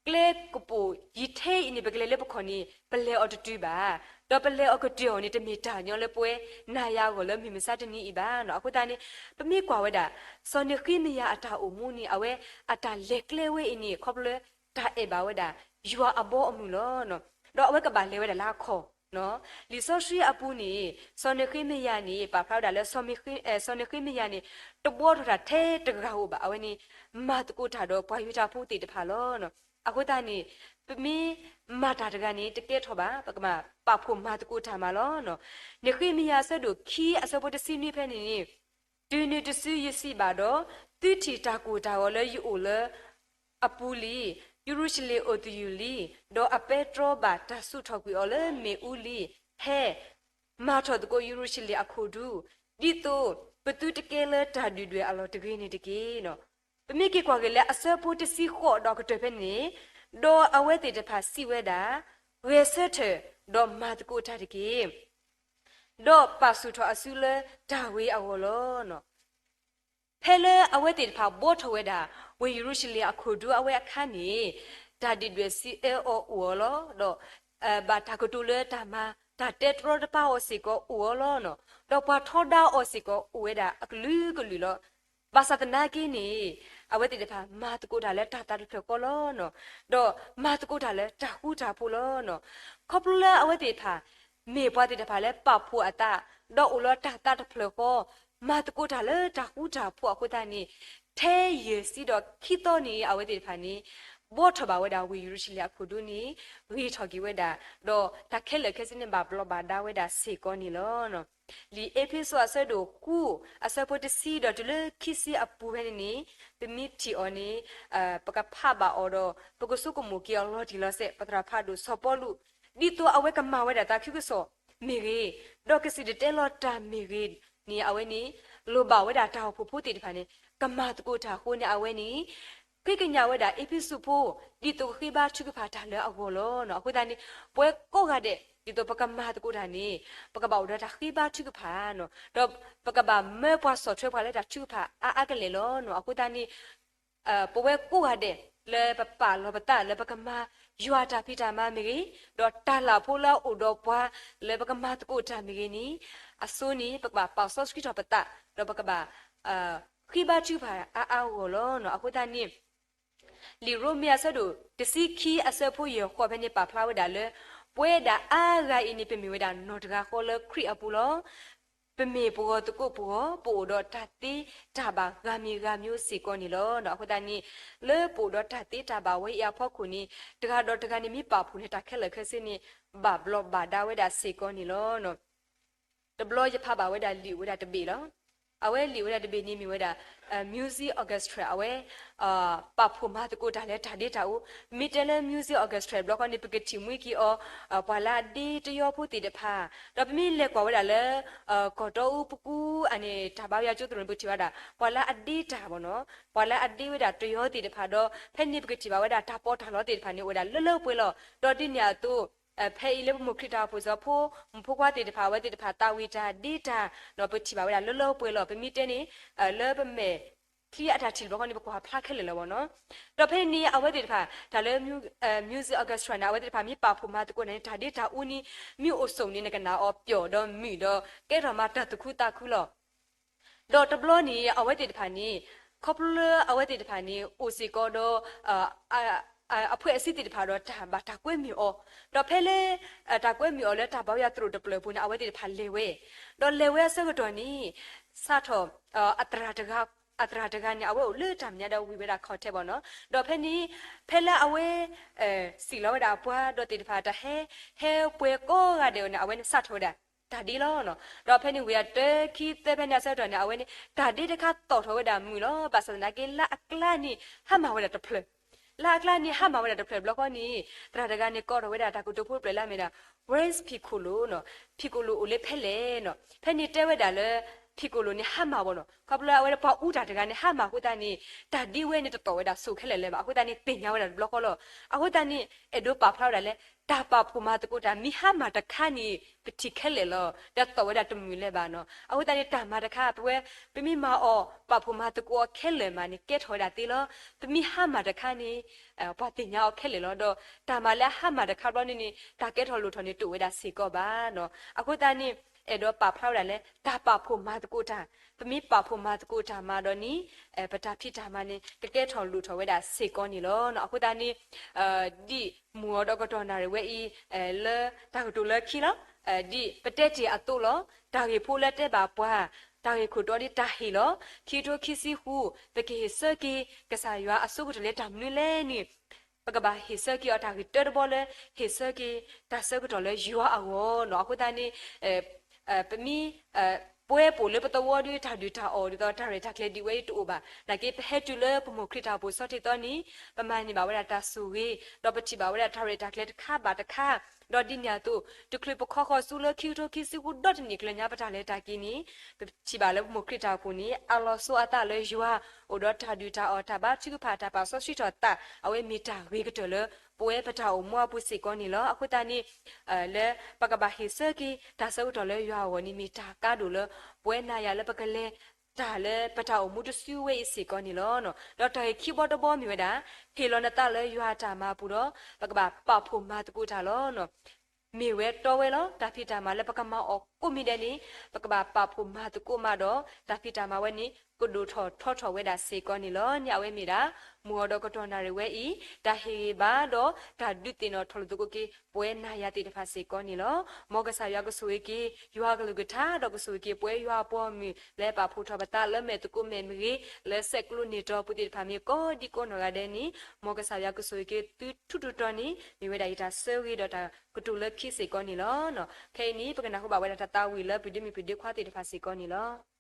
ကျဲကပိာ်ယံၤထဲအံၤန့ၣ် ပကလဲၤလၢပခီၣ်န့ၣ် ပလဲၤအီၤတတုၤဘၣ်, ဒီးပလဲၤအီၤကတၢၢ်အီၤန့ၣ် တမ့ၢ်တၢ်ညီလၢပဝဲနၤယၤအဂီၢ်လၢမုၢ်မဆါတနံၤအံၤဘၣ်နီၤ. အဃိသတးန့ၣ် ပမ့ၢ်ကွၢ်ဝဲဒၣ် စီၤနဃ့မယၤအတၢ်အိၣ်မူန့ၣ် အဝဲအတၢ်လဲၤကျဲဝဲအံၤန့ၣ် ခီဖျိလၢတၢ်အဲၣ်ဘၣ်ဝဲဒၣ် ယွၤအဘီအမုၢ်လီၤ. ဒီးအဝဲကဘၣ်လဲၤဝဲဒၣ်လၢအခီၣ် လံာ်စီဆှံအပူၤန့ၣ် စီၤနဃ့မယၤန့ၣ် ပာ်ဖျါဝဲဒၣ်လၢ စီၤနဃ့မယၤန့ၣ် တဘှီထီၣ်တၢ်ထဲတဂၤဧိၤဘၣ်. အဝဲန့ၣ် မၤသကိးတၢ်ဒီးပှၤယူဒၤဖိသ့ၣ်တဖၣ်လီၤ. အဃိသတးန့ၣ် ပမ့ၢ်မၤတၢ်တဂၤန့ၣ် တကဲထီၣ်ဘၣ်, ပကမၤပာ်ဖှိၣ်မၤသကိးတၢ်မးလီၤ. နဃ့မယၤအဆၢဒိၣ်ခံအဆၢဖိတဆံနွံဖဲန့ၣ်န့ၣ် တုၤနုၤတစုယစံးဘၣ်ဒီး, သုထံၣ်တၢ်ကိၢ်တၢ်ဂီၤလၢယအိၣ်လၢအပူၤလံ, ယရူၤၡလ့ၣ်အိၣ်သယုၢ်လံ, ဒီးအပဲတြီဘၣ်တၢ်ဆူၣ်ထီၣ်ကွံာ်အီၤလၢမ့ၣ်အူလံ. ဟဲ, မၤထီၣ်သကိးယရူၤၡလ့ၣ်အခိၣ်ဒူ, ဒ်သိးပသုတကဲလၢတၢ်ဒုၣ်ဒွဲၣ်အလီၢ်တဂ့ၤန့ၣ်တက့ၢ်. ပမ့ၢ်က့ၤကွၢ်က့ၤလၢအဆၢဖိတဆံဃိးဒီးကတၢၢ်ဖဲန့ၣ်န့ၣ်, ဒီးအဝဲသ့ၣ်တဖၣ်စံးဝဲဒၣ်, ဂဲၤဆၢထၢၣ်ဒီးမၤသကိးတၢ်တက့ၢ်. ဒီးပာ်ဆူၣ်ထီၣ်အစုလၢတၢ်ဂ့ၤအဂီၢ်လီၤ. ဖဲလၢအဝဲသ့ၣ်တဖၣ်ဘှီထီၣ်ဝဲဒၣ် ဝ့ၢ်ယရူၤၡလ့ၣ်အခိၣ်ဒူအဝဲအခါန့ၣ်, တၢ်ဒုၣ်ဒွဲၣ်စံးအၢအီၤအိၣ်အီၤလီၤ. ဒီးဘၣ်တၢ်ကတိၤလၢတၢ်မၤ တၢ်တဲတြီတပါအီၤစ့ၢ်ကီးအိၣ်အီၤလီၤ. ဒီးပှၤထီဒါအီၤစ့ၢ်ကီးအိၣ်ဝဲဒၣ်အကလုာ်ကလုာ်လီၤ. ဘၣ်ဆၣ်သနာ်က့န့ၣ်, အဝဲသ့ၣ်တဖၣ်မၤသကိးတၢ်လၢတၢ်သးတဖျၢၣ်ဃီလီၤ. ဒီးမၤသကိးတၢ်လၢတၢ်ဃူတၢ်ဖိးလီၤ. ခီဖျိလၢအဝဲသ့ၣ်တဖၣ် မ့ၢ်ပှၤသ့ၣ်တဖၣ်လၢပာ်ဖှိၣ်အသး, ဒီးအိၣ်လၢတၢ်သးတဖျၢၣ်ဃီ, မၤသကိးတၢ်လၢတၢ်ဃူတၢ်ဖိးအဃိသတးန့ၣ်, ထဲယဲၢ်ဆံဒီးခံသီန့ၣ် အဝဲသ့ၣ်တဖၣ်န့ၣ် ဘှီထီၣ်ဘၣ်ဝဲဒၣ်ဝ့ၢ်ယရူၤၡလ့ၣ်အခိၣ်ဒူန့ၣ် ဂ့ၤထီၣ်က့ၤဝဲဒၣ်, ဒီးတၢ်ခဲလၢာ်ခဲဆ့န့ၣ် ဘၣ်ဘျီးဘၣ်ဒါဝဲဒၣ်စ့ၢ်ကီးန့ၣ်လီၤ. လံာ်အ့းဖ့းစူးအဆၢဒိၣ်ဃု အဆၢဖိတဆံဒီးတုၤလၢခံဆံအပူၤဖဲန့ၣ်န့ၣ်, ပမ့ၢ်ထံၣ်အီၤန့ၣ် ပကဖးဘၣ်အီၤဒီး ပကဆိကမိၣ်က့ၤအီၤလီၤတံၢ်လီၤဆဲး, ပသရၣ်ဖးဒိၣ်စီၤပီလူး ဒ်သိးအဝဲကမၤဝဲဒၣ်သးခုကစီၣ်မ့ၢ်ဂ့ၤ, ဒီးကစံၣ်တဲၤတဲလီၤတၢ်မ့ၢ်ဂ့ၤန့ၣ် အဝဲန့ၣ် လိၣ်ဘၣ်ဝဲဒၣ်တၢ်အိၣ်ဖှိၣ်ဖိသ့ၣ်တဖၣ်န့ၣ် ကမၤသကိးတၢ်အဃိန့ၣ် အဝဲန့ၣ် ဃ့ကညးဝဲဒၣ်အ့းဖ့းစူးဖိ ဒ်သိးကဃ့ဘါထုကဖၣ်တၢ်လၢအဂီၢ်လီၤ. အဃိသတးန့ၣ် ပဝဲကိးဂၤဒဲး ဒ်သိးပကမၤသကိးတၢ်န့ၣ် ပကဘၣ်အိၣ်ဒီးတၢ်ဃ့ဘါထုကဖၣ်, ဒီးပကဘၣ်မၢပှၤဆီၣ်ထွဲပှၤလၢတၢ်ထုကဖၣ်အါအါကလဲာ်လီၤ. အဃိသတးန့ၣ် ပဝဲကိးဂၤဒဲး လၢပပာ်လီၤပသးလၢပကမၤယွၤတၢ်ဖံးတၢ်မၤမ့ၢ်ဂ့ၤ, ဒီးတၢ်လၢ်ဖိလၢအအိၣ်ဒီးပှၤလၢပကမၤသကိးတၢ်မ့ၢ်ဂ့ၤန့ၣ်, အဆိန့ၣ် ပကဘၣ်ပာ်စီဆှံထီၣ်ပသး, ဒီးပကဘၣ် ဃ့ဘါထုကဖၣ်အါအါဂီၢ်လီၤ. အဃိသတးန့ၣ် လံာ်ရိမ့ၤအဆၢဒိၣ်တဆံခံအဆၢဖိယဲၢ်ဃီဖဲန့ၣ် ပာ်ဖျါဝဲဒၣ်လၢ ပဝဲဒၣ်အါဂၤအံၤန့ၣ် ပမ့ၢ်ဝဲဒၣ်နီၢ်တဂၤဃီလၢခရံာ်အပူၤလီၤ. ပမ့ၢ်ပဂီၢ်သကိးပဂီၢ်, ပအိၣ်ဒီးတၢ်သ့တၢ်ဘၣ်ဂၤမံၤဂၤမံၤစ့ၢ်ကီးန့ၣ်လီၤ. အဃိသတးန့ၣ် လၢပအိၣ်ဒီးတၢ်သ့တၢ်ဘၣ်ဝဲအံၤအဖီခိၣ်န့ၣ် တဂၤဒီးတဂၤန့ၣ်မ့ၢ်ပာ်ဖှိၣ်န့ၣ် တၢ်ခဲလၢာ်ခဲဆ့န့ၣ် ဘၣ်ဘျီးဘၣ်ဒါဝဲဒၣ်စ့ၢ်ကီးန့ၣ်လီၤ. တဘျီယဖးဘၣ်ဝဲဒၣ်လံာ်အိၣ်ဝဲဒၣ်တဘ့ၣ်လီၤ. အဝဲလံာ်အိၣ်ဝဲဒၣ်တဘ့ၣ်န့ၣ်မ့ၢ်ဝဲဒၣ် music orchestra အဝဲ ပာ်ဖှိၣ်မၤသကိးတၢ်လၢတၢ်ဒ့တၢ်အူ, မ့ၢ်တဲလၢ music orchestra တဘျီဃီန့ၣ် ပကထံၣ်မှံက့ၤအီၤ ပှၤလၢအဒ့တယီဖိသ့ၣ်တဖၣ်, ဒီးပမ့ၢ်လဲၤကွၢ်ဝဲဒၣ်လၢ ကီၢ်တီအူပကူအန့ၣ် တၢ်ဘါယွၤကၠိသရိာ်န့ၣ် ပကထံၣ်ဘၣ်ဝဲဒၣ် ပှၤလၢအဒ့တၢ်ဘၣ်နီၤ, ပှၤလၢအဒ့ဝဲဒၣ်တယီသ့ၣ်တဖၣ်ဒီး ဖဲန့ၣ်ပကထံၣ်ဘၣ်ဝဲဒၣ်တၢ်ပီးတၢ်လီသ့ၣ်တဖၣ်န့ၣ် အိၣ်ဝဲဒၣ်လၢလၢပှဲၤပှဲၤလီၤ. ဒီးဒ်န့ၣ်အသိး ဖဲအံၤလၢပမိၢ်ခရံာ်တၢ်အိၣ်ဖှိၣ်စ့ၢ်ကီး ဖိမုၣ်ဖိခွါသ့ၣ်တဖၣ် အဝဲသ့ၣ်တဖၣ်သးဝံၣ်တၢ်ဒ့တၢ် ဒီးပထံၣ်ဘၣ်ဝဲဒၣ်လၢလၢပှဲၤပှဲၤလီၤ. ပမ့ၢ်တဲန့ၣ် လၢပမဲာ် ချံအတၢ်ထံၣ်တဘျီဃီန့ၣ် ပကွၢ်ဖျါခဲလၢာ်လီၤဘၣ်နီၤ. ဒီးဖဲန့ၣ် အဝဲသ့ၣ်တဖၣ် တၢ်လၢ music orchestra န့ၣ် အဝဲသ့ၣ်တဖၣ်မ့ၢ်ပာ်ဖှိၣ်မၤသကိးန့ၣ် တၢ်ဒ့တၢ်အူန့ၣ် မ့ၢ်အိၣ်ဆိးန့ၣ် နကနၣ်အီၤပျီၢ်ဒီးမုာ်ဒီး ကဲထီၣ်မၤတၢ်သူၣ်ခုသးခုလီၤ. ဒီးတဘျီန့ၣ် အဝဲသ့ၣ်တဖၣ်န့ၣ် ခီဖျိလၢအဝဲသ့ၣ်တဖၣ်န့ၣ် အိၣ်စ့ၢ်ကီးဒီး အဖှဲအဆံသ့ၣ်တဖၣ်ဒီး တၢ်ဘၣ်တၢ်ကွဲမုာ်အီၤ, ဒီးဖဲလၢ တၢ်ကွဲမုာ်အီၤလၢတၢ်ဘၣ်ဝဲယၤသရိာ်တဖျၢၣ်အပူၤန့ၣ် အဝဲသ့ၣ်တဖၣ်လဲၤဝဲ, ဒီးလဲၤဝဲအဆၢကတီၢ်န့ၣ် စးထီၣ် အ အသရၣ်တဂၤန့ၣ် အဝဲအိၣ်လၢတၢ်မဲာ်ညါဒီးဝံၤဝဲဒၣ် contact ဘၣ်နီၤ. ဒီးဖဲန့ၣ် ဖဲလၢအဝဲ စံးလီၤဝဲဒၣ်အပှၤဒီးသ့ၣ်တဖၣ် တၢ်ဟဲ ဟဲပှဲၤကိးဂၤဒဲးအီၤန့ၣ် အဝဲန့ၣ်စးထီၣ်ဝဲဒၣ် တၢ်ဒ့လီၤ. ဒီးဖဲန့ၣ်ဝံၤအတၢ်ခံသၢဖဲန့ၣ်အဆၢကတီၢ်န့ၣ် အဝဲန့ၣ် တၢ်ဒ့တခါသီၣ်ထီၣ်ဝဲဒၣ်မုာ်လီၤ. ဘၣ်ဆၣ်သနာ်က့ လၢအကျါန့ၣ် ဟါမၢ်ဝဲဒၣ်တဖျၢၣ် လၢအကျါန့ၣ်ဟါမၢ်ဝဲဒၣ်တဖျၢၣ်ဘျီဃီန့ၣ် သရၣ်တဂၤန့ၣ် ကိးထီၣ်ဝဲဒၣ်တၢ်ကတိၤဖိတဖျၢၣ်လၢအမ့ၢ်ဒၣ် Where's Piccolo နီၤ. Piccolo အိၣ်လၢဖဲလဲၣ်နီၤ. ဖဲန့ၣ်တဲဝဲဒၣ်လၢ Piccolo န့ၣ်ဟါမၢ်ဝဲနီၤ. ခီဖျိလၢအဝဲပှၤအူတၢ်တဂၤန့ၣ် ဟါမၢ်အဃိသတးန့ၣ် တၢ်ဒ့ဝဲန့ၣ်တသီၣ်ဝဲဒၣ်ဆိးခဲလၢာ်လၢၤဘၣ်. အဃိသတးန့ၣ် သ့ၣ်ညါဝဲဒၣ်တဘျီဃီလီၤ. အဃိသတးန့ၣ် အဲၣ်ဒိးပာ်ဖျါဝဲဒၣ်လၢ တၢ်ပာ်ဖှိၣ်မၤသကိးတၢ် မ့ၢ်ဟါမၢ်တခါန့ၣ် ပထံၣ်ခဲလၢာ်လီၤ. တသီၣ်ဝဲဒၣ်တမုာ်လၢၤဘၣ်နီၤ. အဃိသတးန့ၣ် တၢ်မၤတခါ ပဝဲ ပမ့ၢ်မၤအီၤ ပာ်ဖှိၣ်မၤသကိးအီၤခဲလၢာ်မးန့ၣ် ကဲထီၣ်ဝဲဒၣ်သ့လီၤ. ပမ့ၢ်ဟါမၢ်တခါန့ၣ် ပှၤသ့ၣ်ညါအီၤခဲလၢာ်လီၤ. ဒီးတၢ်မၤလၢအဟါမၢ်တခါဘျီန့ၣ်န့ၣ် တၢ်ကဲထီၣ်လိၣ်ထီၣ်န့ၣ် တအိၣ်ဝဲဒၣ်စ့ၢ်ကီးဘၣ်နီၤ. အဃိသတးန့ၣ် အဲၣ်ဒိးပာ်ဖျါဝဲဒၣ်လၢ တၢ်ပာ်ဖှိၣ်မၤသကိးတၢ်, ပမ့ၢ်ပာ်ဖှိၣ်မၤသကိးတၢ်မးဒီးန့ၣ် ပတၢ်ဖံးတၢ်မၤန့ၣ် ကကဲထီၣ်လိၣ်ထီၣ်ဝဲဒၣ်စ့ၢ်ကီးန့ၣ်လီၤ. အဃိသတးန့ၣ် ဒ်မုၢ်အီၤဒီးကတီၢ်နၣ်ရံၣ်ဝဲအံၤ လၢတၢ်ကတိၤလၢခံလီၤ. ဒ်ပတဲတ့ၢ်အသိးလီၤ. တၢ်ဂ့ၢ်ဖိလၢတဲဘၣ်ပှၤ တၢ်ဂ့ၢ်ခိၣ်တီဒ်တၢ်ဟ့ၣ်လီၤ. ခံကထိခံဆံဃု ပကဟ့ၣ်ဆၢက့ၤ ကစၢ်ယွၤအစိကတီၢ်လၢတၢ်မနုၤလဲၣ်န့ၣ် ပကဘၣ်ဟ့ၣ်ဆၢက့ၤအီၤတၢ်ဂ့ၢ်တၢတဘီလၢ ဟ့ၣ်ဆၢက့ၤတၢ်ဆၢကတီၢ်လၢယွၤအဂီၢ်နီၤ. အဃိသတးန့ၣ် ပမ့ၢ် ပဝဲပအိၣ်လၢပသဝီဒီး တၢ်ဒုၣ်တၢ်အီၣ် ဒ်သိးတၢ်ရဲၣ်တၢ်ကျဲၤဒံးဝဲအံၤတအိၣ်ဘၣ်. နာ်က့ ပဟဲတုၤလၢပမိၢ်ခရံာ်တၢ်အိၣ်ဖှိၣ်ဆီထံးသီန့ၣ် ပမၤန့ၢ်ဘၣ်ဝဲဒၣ်တၢ်ဆိၣ်ဂ့ၤ ဒီးပထံၣ်ဘၣ်ဝဲဒၣ်တၢ်ရဲၣ်တၢ်ကျဲၤတခါဘၣ်တခါ, ဒီးဒ်န့ၣ်အသိး တချုးပခီဃီၤဆူလၢခံကထိခံဆံဃုဒီတနံၣ်ကျၢၤညါ ပတၢ်လဲၤတၢ်က့ၤန့ၣ် ပထံၣ်ဘၣ်လၢပမိၢ်ခရံာ်တၢ်အိၣ်ဖှိၣ်န့ၣ် အလီၤဆီအသးလၢယွၤ အိၣ်ဒီးတၢ်ဒုၣ်တၢ်အီၣ် တၢ်ဘါထုကဖၣ် တၢ်ပာ်စီဆှံထီၣ်သး အဝဲမ့ၢ်တၢ်ဂ့ၤကတၢၢ်လၢ ပဝဲပတၢ်အိၣ်မူအပူၤစ့ၢ်ကီးန့ၣ်လီၤ. အဃိသတးန့ၣ် လၢပကဘၣ်ဟ့ၣ်ဆၢက့ၤ တၢ်ဆၢကတီၢ်လၢယွၤအဂီၢ်န့ၣ် မ့ၢ်တၢ်ကါဒိၣ်လၢ ပဝဲနၤယၤလၢပကလဲၤ တၢ်လၢပတၢ်အိၣ်မူတစုဝဲအံၤစ့ၢ်ကီးန့ၣ်လီၤ. ဒီးတၢ်ဂ့ၢ်ခံဘီတဘီမ့ၢ်ဝဲဒၣ် ဟ့ၣ်လီၤနသးလၢယွၤအတၢ်မၤအပူၤဒီး ပကဘၣ်ပာ်ဖှိၣ်မၤသကိးတၢ်လီၤ. မ့ၢ်ဝဲတီဝဲလီၤ. တၢ်ဖံးတၢ်မၤလၢပကမၤအီၤကိးမံၤဒဲးန့ၣ် ပကဘၣ်ပာ်ဖှိၣ်မၤသကိးမးဒီး တၢ်ဖံးတၢ်မၤဝဲန့ၣ် ကဒိၣ်ထီၣ်ထီထီၣ်ဝဲဒၣ်စ့ၢ်ကီးန့ၣ်လီၤ. န့ၣ်အဝဲမ့ၢ်ဒၣ် မုၢ်အီၤဒီးကတီၢ်နၣ်ရံၣ်ဝဲအံၤ တၢ်ဟ့ၣ်ဂံၢ်ဘါဒီး တၢ်ဒုးသ့ၣ်နီၣ်ထီၣ်လိာ်သကိးက့ၤ ပဝဲနၤယၤသ့ၣ်တဖၣ်စ့ၢ်ကီးန့ၣ်လီၤ. မ်ကစၢ်ယွၤကဆိၣ်ဂ့ၤက့ၤ ယွၤအကလုၢ်ကထါ ဒီးကဆိၣ်ဂ့ၤက့ၤ ပဝဲယွၤအပိာ်မုၣ် လၢပာ်ဖှိၣ်ထီၣ်ပသးလၢမဲာ်သကိးမဲာ်မ့ၢ်ဂ့ၤ လၢဆဲးကျိးန့ၢ်တီၤပူၤသ့ၣ်တဖၣ်မ့ၢ်ကိးဒံကိးနီၢ်ဂၤဒဲးန့ၣ် မ်ကစၢ်ယွၤကဆိၣ်ဂ့ၤက့ၤသုထူးထူးတီၤန့ၣ် မ့ၢ်ဝဲဒၣ်ယတၢ်ဆၢဂ့ၤဒီးတၢ်ကတိၤလၢခံစ့ၢ်ကီးန့ၣ်လီၤ. ခဲအံၤန့ၣ် ပကနၢ်ဟူဘၣ်ဝဲဒၣ်တၢ်သးဝံၣ်လၢပဒိးမုၣ်ပဒိးခွါသ့ၣ်တဖၣ်စ့ၢ်ကီးန့ၣ်လီၤ.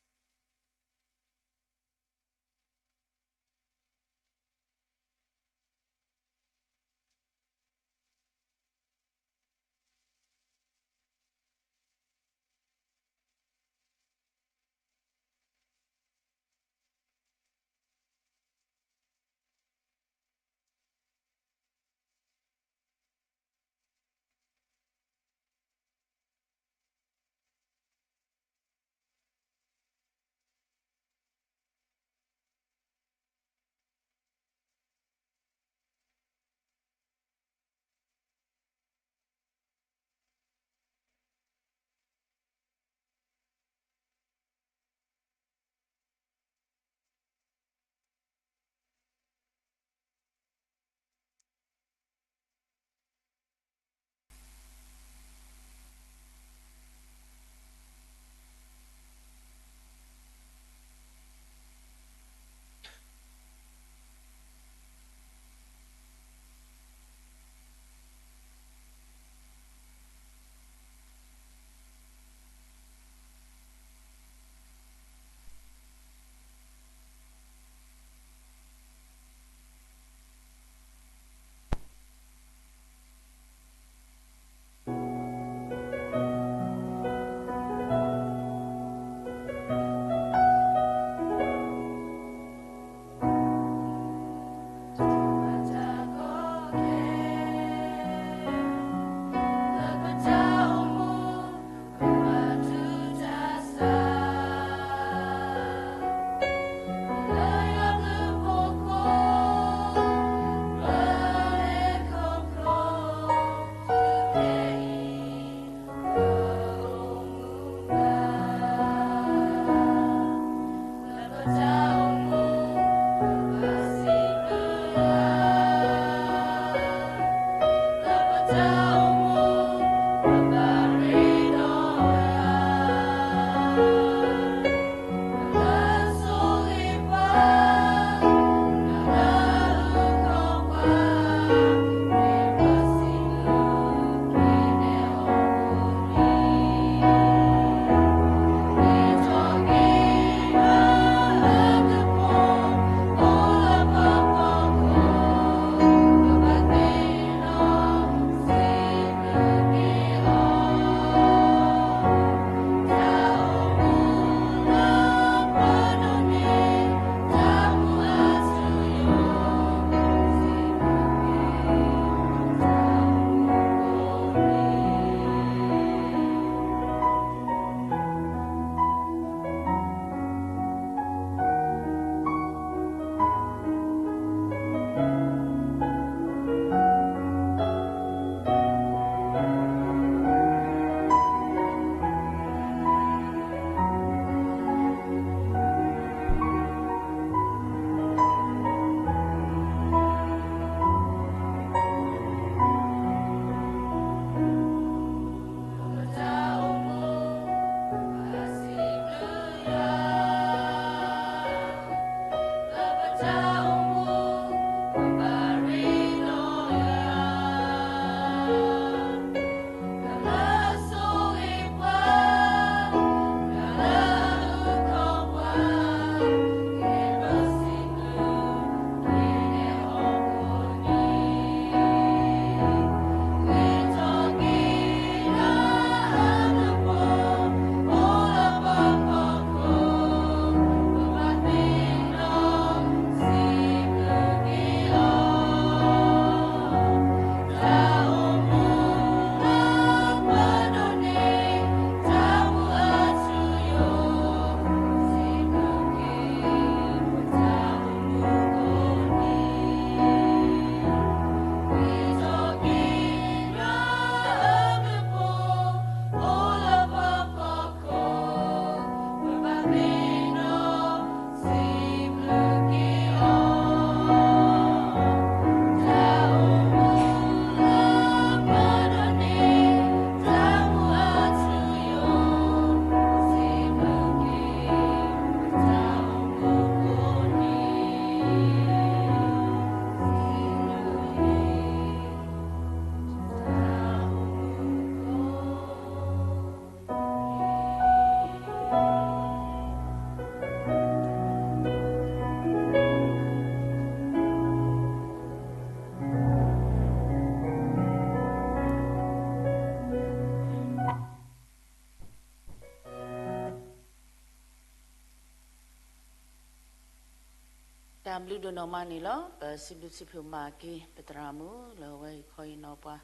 တၢ်ဘျုးဒိၣ်နီၢ်မးန့ၣ်လီၤ. ပစံးဘျုးစံးဖှိၣ်ဘၣ်က့ၤ ပသရၣ်မုၣ်လၢအဝဲအံၤခီအံၤနီၢ်ပှၤ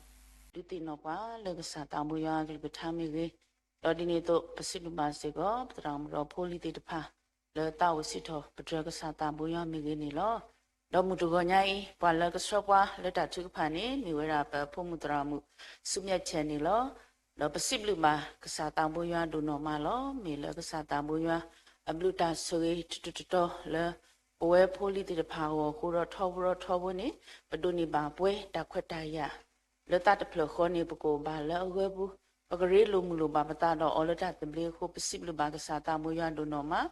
ဒုးသ့ၣ်နီၢ်ပှၤလၢကစၢ်သးဘိယွၤအကလုၢ်ကထါမ့ၢ်ဂ့ၤ, ဒီးဒ်န့ၣ်အသိး ပစံးဘျုးဘၣ်စ့ၢ်ကီး ပသရၣ်မုၣ်ဒီးဖိလံၤသ့ၣ်တဖၣ် လၢသးအိၣ်စံးထီၣ်ပတြၢၤကစၢ်သးဘိယွၤမ့ၢ်ဂ့ၤန့ၣ်လီၤ. ဒီးမုၢ်တဂီၤညါအံၤ ပှၤလၢကဆှၢပှၤလၢတၢ်ထုကဖၣ်န့ၣ် မ့ၢ်ဝဲဒၣ်ပဖိမုၣ်သရၣ်မုၣ် ဆူမဲာ်ဆဲးန့ၣ်လီၤ. ဒီးပစံးဘျုးဘၣ်ကစၢ်သးဘိယွၤဒိၣ်နီၢ်မးလီၤ. မ့ၢ်လၢကစၢ်သးဘိယွၤ အဘျုးတၢ်ဆိၣ်ဂ့ၤတတီၤတတီၤလၢ ပဝဲဖိလံၤသ့ၣ်တဖၣ်အဂီၢ်အဃိဒီးထီဘိဒီးထီဘိန့ၣ် ပဒိးန့ၢ်ဘၣ်ပှဲၤတၢ်ခွဲးတၢ်ယာ် လၢသးတဖျၢၣ်ဃီန့ၣ် ပကအိၣ်ဘၣ်လၢအဂၢၢ်ပူၤ, ပကရ့လိာ်မုာ်လိာ်ဘၣ်ပသးဒီးအီၤလၢတၢ်သဘျ့အဃိ ပစံးဘျုးဘၣ်ကစၢ်သးဘိယွၤဒိၣ်နီၢ်မး,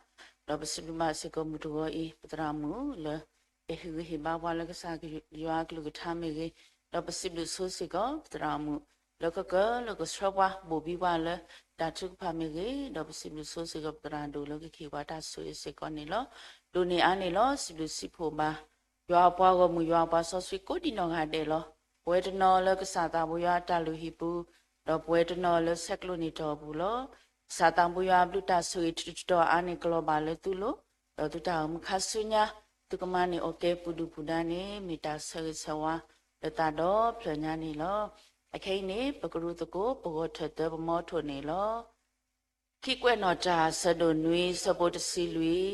ဒီးပစံးဘျုးဘၣ်စ့ၢ်ကီးမုၢ်တဂီၤအံၤ ပသရၣ်မုၣ်လၢ ကဟ့ၣ်ဂံၢ်ဟ့ၣ်ဘါပှၤလၢကစၢ်ယွၤအကလုၢ်ကထါမ့ၢ်ဂ့ၤ, ဒီးပစံးဘျုးဆိစ့ၢ်ကီး ပသရၣ်မုၣ် လၢကကၢလၢကဆှၢပှၤဘိၣ်ဘံပှၤလၢတၢ်ထုကဖၣ်မ့ၢ်ဂ့ၤ, ဒီးပစံးဘျုးဆိစ့ၢ်ကီး ပသရၣ်ဒိၣ်လၢကကဟ့ၣ်ပှၤတၢ်ဆိၣ်ဂ့ၤစ့ၢ်ကီးန့ၣ်လီၤ. ဒိၣ်န့ၢ်အါန့ၣ်လီၤ. စံးဘျုးစံးဖှိၣ်ဘၣ် ယွၤအပှၤဂီၢ်မုၢ် ယွၤအပှၤစီဆှံကိးဒံးနီၢ်ဂၤဒဲးလီၤ. ပဝဲတနီၤလၢကစၢ်သးဘိယွၤအတၢ်လုၢ်ဟံၣ်ပူၤ, ဒီးပဝဲတနီၤလၢဆဲးကျိးန့ၢ်တီၢ်အပူၤလီၤ. ကစၢ်သးဘိယွၤအဘျုးတၢ်ဆိၣ်ဂ့ၤတတီၤတတီၤအါန့ၣ် ကလီၤဘၣ်လၢသုလိၤ, ဒီးသုတၢ်အိၣ်မူခါဆူညါ သုကမၤန့ၢ်အီၣ်ကဲပူၤဒုၣ်ပူၤဒါန့ၣ် မ့ၢ်တၢ်ဆၢဂ့ၤဆၢဝါလၢသးဒီဖျၢၣ်ညါန့ၣ်လီၤ. အခဲအံၤန့ၣ် ပကရူၢ်သကိး ပဂီၢ်ထၢၣ်သၢပမီထိၣ်န့ၣ်လီၤ. ခံကွဲးနီၣ်တၢ် ဆၢဒိၣ်နွံ ဆၢဖိတဆံလွံၢ်,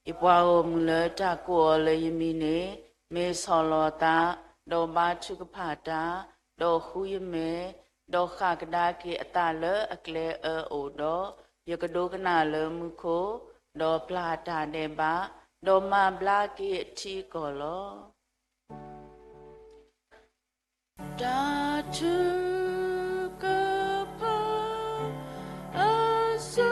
ယပှၤဂီၢ်မုၢ်လၢတၢ်ကိးအီၤလၢယမံၤန့ၣ် မ့ၢ်ဆီၣ်လီၤသး, ဒီးဘါထုကဖၣ်တၢ်, ဒီးဃုယမဲာ်, ဒီးဃၣ်ကဒါက့ၤအသးလၢအကျဲအၢအိၣ်ဒီး, ယကဒိကနၣ်လၢမူခိၣ်, ဒီးပျၢ်တၢ်ဒဲးဘး, ဒီးမၤဘျါက့ၤအထံအကီၢ်လီၤ. တၢ်ထုကဖၣ်အစိ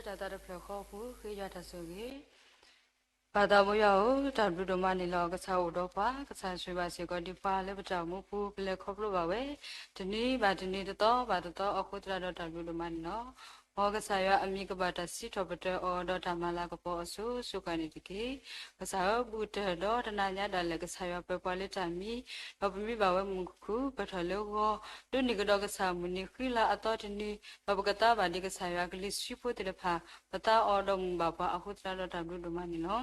တၢ်သးတဖျၢၣ်ဃီအပူၤ ဃ့ယွၤတၢ်ဆိၣ်ဂ့ၤ. ပၢ်သးဘိယွၤဧၢ, တၢ်ဘျုးဒိၣ်မးန့ၣ်လီၤ. ကစၢ်အိၣ်ဒီးပှၤ, ကစၢ်ဆိၣ်ဂ့ၤဘၣ်စ့ၢ်ကီးဒံးပှၤလၢပတၢ်အိၣ်မူပူၤ ပလဲၤခီဖျိဘၣ်ဝဲ, တနံၤဘၣ်တနံၤ တသီဘၣ်တသီ အဃိသတးဒီးတၢ်ဘျုးဒိၣ်မးန့ၣ်လီၤ. မ်ကစၢ်ယွၤအမံၤကဘၣ်တၢ်စံးထီၣ်ပတြၢၤအီၤ ဒီးတၢ်မၤလၤကပီၤအီၤစိၤစိၤဃၣ်န့ၣ်တက့ၢ်. ကစၢ်ဧၢ, ဘူးကတၢၢ်ဒီးတနၤညါဒၣ်လဲာ် ကစၢ်ယွၤပၢၤပှၤလၢတၢ်မံ, ဒီးပမံဘၣ်ဝဲမုၢ်ကခုၣ် ပထီၣ်လၢဂီၤ, ဒိးန့ၢ်ကဒီးကစၢ်မုၢ်နံၤဃံလၤအသီတနံၤ, ဒီးပကသါဘၣ်ဒံးကစၢ်ယွၤကလံၤဆှံဖိသ့ၣ်တဖၣ်, ပသါအီၤဒီးမုာ်ဘၣ်ပှၤအဃိသတးဒီးတၢ်ဘျုးဒိၣ်မးန့ၣ်လီၤ.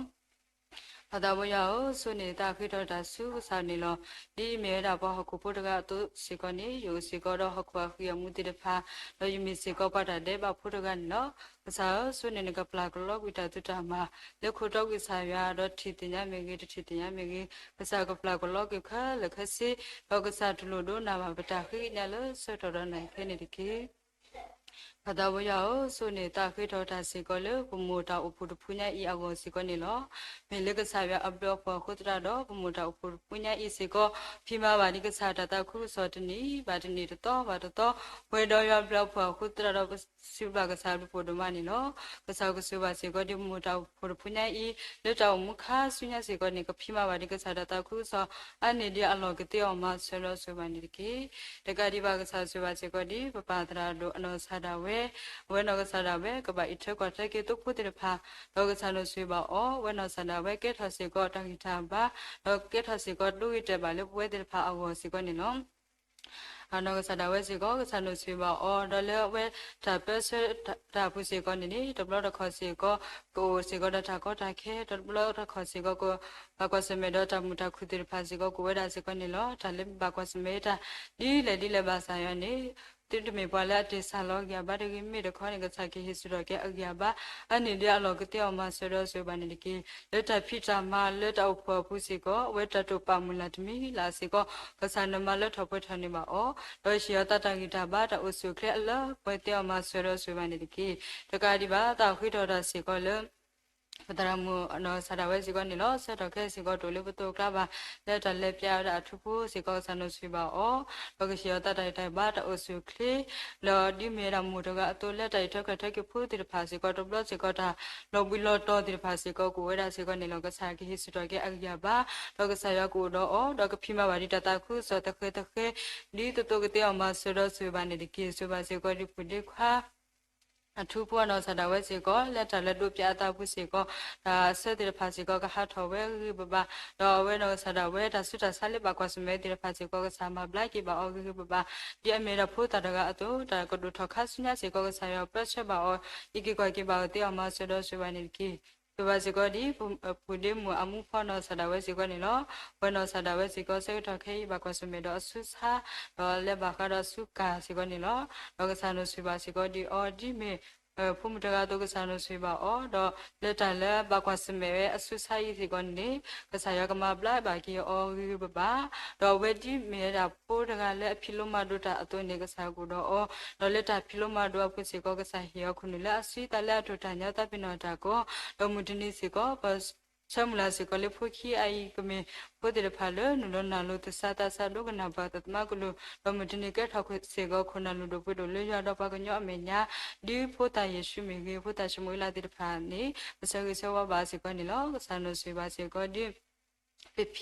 ပၢ်သးဘိယွၤဧၢ, ဆိန့ၣ်သးဃ့ထီၣ်တၢ်ဆူကစၢ်န့ၣ်လီၤ. ဒ်အမ့ၢ်ဝဲဒၣ်ပှၤဟီၣ်ခိၣ်ဖိတဂၤအသိးစ့ၢ်ကီးန့ၣ်, ယအိၣ်စ့ၢ်ကီးဒီးဟီၣ်ခိၣ်အဃံအမူသ့ၣ်တဖၣ်, ဒီးယမ့ၢ်စ့ၢ်ကီးပှၤတၢ်ဒဲးဘးဖိတဂၤန့ၣ်လီၤ. ကစၢ်ဧၢ, ဆိန့ၣ်နကပျၢ်ကလီကွံာ်တၢ်သူတၢ်မၤ လၢခိၣ်တီကွံာ်ကစၢ်ယွၤ, ဒီးထံၣ်သ့ၣ်ညါမ့ၢ်ဂ့ၤ, တထံၣ်သ့ၣ်ညါမ့ၢ်ဂ့ၤ, ကစၢ်ကပျၢ်ကလီကွံာ်ခဲလၢာ်ခဲဆ့, ဒီးကစၢ်တူၢ်လိာ်ဒိကနၣ်ဘၣ်ပတၢ်ဃ့ကညးလၢဆၢကတီၢ်ဒီးနံၣ်ခဲန့ၣ်တက့ၢ်. ပၢ်သးဘိယွၤဧၢ, ဆိန့ၣ်သးဃ့ထီၣ်တၢ်စ့ၢ်ကီးလၢပမိၢ်တၢ်အိၣ်ဖှိၣ်တဖုညါအံၤအဂီၢ်စ့ၢ်ကီးန့ၣ်လီၤ. မ့ၢ်လၢကစၢ်ယွၤအဘျုးအဖှိၣ်အဃိသတးဒီး ပမိၢ်တၢ်အိၣ်ဖှိၣ်တဖုညါအံၤစ့ၢ်ကီး ဖံးမၤဘၣ်ဒံးကစၢ်တၢ်သးခုကစီၣ်တနံၤဘၣ်တနံၤ တသီဘၣ်တသီ, ပှဲၤဒီးယွၤအဘျုးအဖှိၣ်အဃိသတးဒီး ပစံးဘျုးကစၢ်အဘျုးဒိၣ်မးန့ၣ်လီၤ. ကစၢ်ကဆိၣ်ဂ့ၤဘၣ်စ့ၢ်ကီးဒံးပမိၢ်တၢ်အိၣ်ဖှိၣ်တဖုညါအံၤ လၢတၢ်အိၣ်မူခါဆူညါစ့ၢ်ကီးန့ၣ် ကဖံးမၤဘၣ်ဒံးကစၢ်တၢ်သးခုကစီၣ် အါန့ၢ်ဒံးအလီၢ်ကသ့အီၤမၤစၢၤဒီးဆိၣ်ဂ့ၤဘၣ်န့ၣ်တက့ၢ်. တကးဒံးဘၣ်ကစၢ်ဆိၣ်ဂ့ၤဘၣ်စ့ၢ်ကီးဒံး ပပၢ်သရၣ်ဒိၣ်အနီၢ်ကစၢ်ဒၣ်ဝဲ, အဝဲနီၢ်ကစၢ်ဒၣ်ဝဲကဘၣ်အံးထွဲကွၢ်ထွဲက့ၤသိဖိသ့ၣ်တဖၣ်, ဒီးကစၢ်နီၣ်ဆိၣ်ဂ့ၤဘၣ်အီၤ, အဝဲနီၢ်ကစၢ်ဒၣ်ဝဲကဲထီၣ်စ့ၢ်ကီးတၢ်ဂံၢ်တၢ်ဘါ, ဒီးကဲထီၣ်စ့ၢ်ကီးဒိဂ့ၤတဲာ်ဘၣ်လၢပဝဲသ့ၣ်တဖၣ်အဂီၢ်စ့ၢ်ကီးန့ၣ်လီၤ. အနီၢ်ကစၢ်ဒၣ်ဝဲစ့ၢ်ကီး ကစၢ်နီၣ်ဆိၣ်ဂ့ၤဘၣ်အီၤ, ဒီးလၢအဝဲတၢ်ပၢဆှၢတၢ်အပူၤစ့ၢ်ကီးန့ၣ်န့ၣ် တဘျီတခီၣ်စ့ၢ်ကီး ကအိၣ်စ့ၢ်ကီးဒီးတၢ်ကီတၢ်ခဲ, တဘျီတခီၣ်စ့ၢ်ကီး ကဘၣ်ကွၢ်ဆၢၣ်မဲာ်ဒီးတၢ်မုာ်တၢ်ခုၣ်သ့ၣ်တဖၣ်စ့ၢ်ကီး ကအိၣ်ဝဲဒၣ်စ့ၢ်ကီးန့ၣ်လီၤ. တၢ်လၢဘၣ်ကွၢ်ဆၢၣ်မဲာ်တၢ် ဒ်လဲၣ်ဒ်လဲၣ်ဘၣ်ဆၣ်ယွၤန့ၣ် သုတမ့ၢ်ပှၤလၢအတ့ၢ်ဆၢလီၤအဂံၢ်အဘါတဂ့ၤ, မ့ၢ်တခီန့ၣ် ကစၢ်ကဟ့ၣ်ဆူၣ်ထီၣ်က့ၤအဂံၢ်အဘါ အါန့ၢ်ဒံးအလီၢ်ကသ့အီၤမၤစၢၤဒီးဆိၣ်ဂ့ၤဘၣ်န့ၣ်တက့ၢ်. လၢတၢ်ဖံးတၢ်မၤလၢတၢ်အိၣ်ဖှိၣ်အပူၤစ့ၢ်ကီး အဝဲတၢ်တိာ်ပာ်မုၢ်လၢ်တမံၤလၢ်စ့ၢ်ကီး ကစၢ်နမၤလၢထီၣ်ပှဲၤထီၣ်န့ၢ်ဘၣ်အီၤ, ဒီးဟ့ၣ်အီၤသးတၢ်ဂံၢ်တၢ်ဘါတၢ်အိၣ်ဆူၣ်အိၣ်ချ့အလၢပှဲၤသ့အီၤမၤစၢၤဒီးဆိၣ်ဂ့ၤဘၣ်န့ၣ်တက့ၢ်. တကးဒံးဘၣ် သးဃ့ထီၣ်တၢ်စ့ၢ်ကီးလၢ ပသရၣ်မုၣ်အနီၢ်ကစၢ်ဒၣ်ဝဲစ့ၢ်ကီးန့ၣ်လီၤ. ဆၢထီၣ်ခဲစ့ၢ်ကီးတအိၣ်လၢပသိးကျါဘၣ်, လၢတၢ်လဲၤပျးဝဲဒၣ်အထူဖိစ့ၢ်ကီး ကစၢ်နီၣ်ဆိၣ်ဂ့ၤဘၣ်အီၤ, ဒီးကဟ့ၣ်အီၤသးတၢ်ဂံၢ်တၢ်ဘါတၢ်အိၣ်ဆူၣ်အိၣ်ချ့, ဒီးဒ်မ့ၢ်ဝဲဒၣ်မိၢ်တဂၤအသိး လၢတၢ်အံးထွဲကွၢ်ထွဲက့ၤဖိသ့ၣ်တဖၣ်စ့ၢ်ကီး တဘျီစ့ၢ်ကီးတၢ်လီၤဘှံးလီၤတီၤသ့ၣ်တဖၣ်စ့ၢ်ကီး ကအိၣ်ဝဲဒၣ်စ့ၢ်ကီးန့ၣ်လီၤ. ကစၢ်ကဟ့ၣ်ဆူၣ်ထီၣ်က့ၤအဂံၢ်အဘါ, ဒီးကစၢ်ယွၤကအိၣ်ဒီးအီၤ, ဒီးကဖံးမၤဘၣ်ဒံးတၢ်သးခုကစီၣ်သဃဲၤသဃဲၤ ဒ်သိးသိးကသ့အီၤမၤစၢၤဒီးဆိၣ်ဂ့ၤဘၣ်န့ၣ်တက့ၢ်. ဆိၣ်ဂ့ၤဘၣ်စ့ၢ်ကီးဒ်ဖိဒ့ခွါ အထူဖိအနီၢ်ကစၢ်ဒၣ်ဝဲစ့ၢ်ကီး လၢတၢ်လၢဒိးပျးအသးပူၤစ့ၢ်ကီး တၢ်ဆၢသ့ၣ်တဖၣ်စ့ၢ်ကီး ကဟးထီၣ်ဝဲဂ့ၤဂ့ၤဘၣ်ဘၣ်, ဒီးအဝဲနီၢ်ကစၢ်ဒၣ်ဝဲ တၢ်ဆူးတၢ်ဆါလၢဘၣ်ကွၢ်ဆၢၣ်မဲာ်သ့ၣ်တဖၣ်စ့ၢ်ကီး ကစၢ်မၤဘျါက့ၤဘၣ်အီၤဂ့ၤဂ့ၤဘၣ်ဘၣ်, ဒ်အမ့ၢ်ဒၣ်ဖိသၣ်တဂၤအသိး တၢ်ကဒိၣ်ထီၣ်ခါဆူညါစ့ၢ်ကီး ကစၢ်ယွၤပၢဆှၢဘၣ်အီၤ အံးက့ၤကွၢ်က့ၤဘၣ်အီၤသ့အီၤမၤစၢၤဒီးဆိၣ်ဂ့ၤဘၣ်န့ၣ်တက့ၢ်. ဆိၣ်ဂ့ၤဘၣ်စ့ၢ်ကီးဒ် ပူၤဒ့မုၣ်အမူဖီနီၢ်ကစၢ်ဒၣ်ဝဲစ့ၢ်ကီးန့ၣ်လီၤ. အဝဲနီၢ်ကစၢ်ဒၣ်ဝဲစ့ၢ်ကီး ဆၢကတီၢ်ခဲအံၤ ဘၣ်ကွၢ်ဆၢၣ်မဲာ်ဒီးအဆူးဆါ ဒီးလဲၤဘၣ်ဃးဒီးအဆူးကၢ်စ့ၢ်ကီးန့ၣ်လီၤ. ဒီးကစၢ်နီၣ်ဆိၣ်ဂ့ၤဘၣ်စ့ၢ်ကီးဒ်အီၤ ဒ်မ့ၢ် ဖိမုၣ်တဂၤအသိး ကစၢ်နီၣ်ဆိၣ်ဂ့ၤဘၣ်အီၤ, ဒီးလၢတၢ်လၢဘၣ်ကွၢ်ဆၢၣ်မဲာ်ဝဲအဆူးဆါအံၤစ့ၢ်ကီးန့ၣ် ကစၢ်ယွၤကမၤဘျါဘၣ်က့ၤအီၤဂ့ၤဂ့ၤဘၣ်ဘၣ်, ဒီးအဝဲဒ်မ့ၢ်ဝဲဒၣ်ဖိတဂၤလၢအဖံးလိမၤဒိးတၢ်အသိးန့ၣ် ကစၢ်ကအိၣ်ဒီးအီၤ, ဒီးလၢတၢ်ဖံးလိမၤဒိးအပူၤစ့ၢ်ကီး ကစၢ်ဟ့ၣ်အီၤခိၣ်နူာ်လၢအဆံးသးလၢအတိာ်တၢ်ညါသးပ့ၤနီၣ်တၢ်ကီ, ဒီးမုၢ်တနံၤစ့ၢ်ကီး ပ ဆၢမုၢ်လၢ်စ့ၢ်ကီးလၢဖိခံအံၤကမ့ၢ် ဖိသ့ၣ်တဖၣ်လၢနုာ်လီၤနၢ်လိၤသဆၣ်သးစၢ်ဒိကနၣ်ပှၤသးသမါကလုၢ်, ဒီးမုၢ်တနံၤကဲထီၣ်စ့ၢ်ကီးခိၣ်နၢ်လုၢ်ဒိၣ်ပှ့ၤဒိၣ်လၢယွၤဒီးပှၤကညီအမဲာ်ညါ, ဒ်ဖိသၣ်ယ့ၣ်ၡူးမ့ၢ်ဂ့ၤ, ဖိသၣ်�ၡမူၤအ့လးသ့ၣ်တဖၣ်န့ၣ် ပဆၢဂ့ၤဆၢဝါဘၣ်စ့ၢ်ကီးန့ၣ်လီၤ. ကစၢ်နီၣ်ဆိၣ်ဂ့ၤဘၣ်စ့ၢ်ကီးဒ် ပဖံ,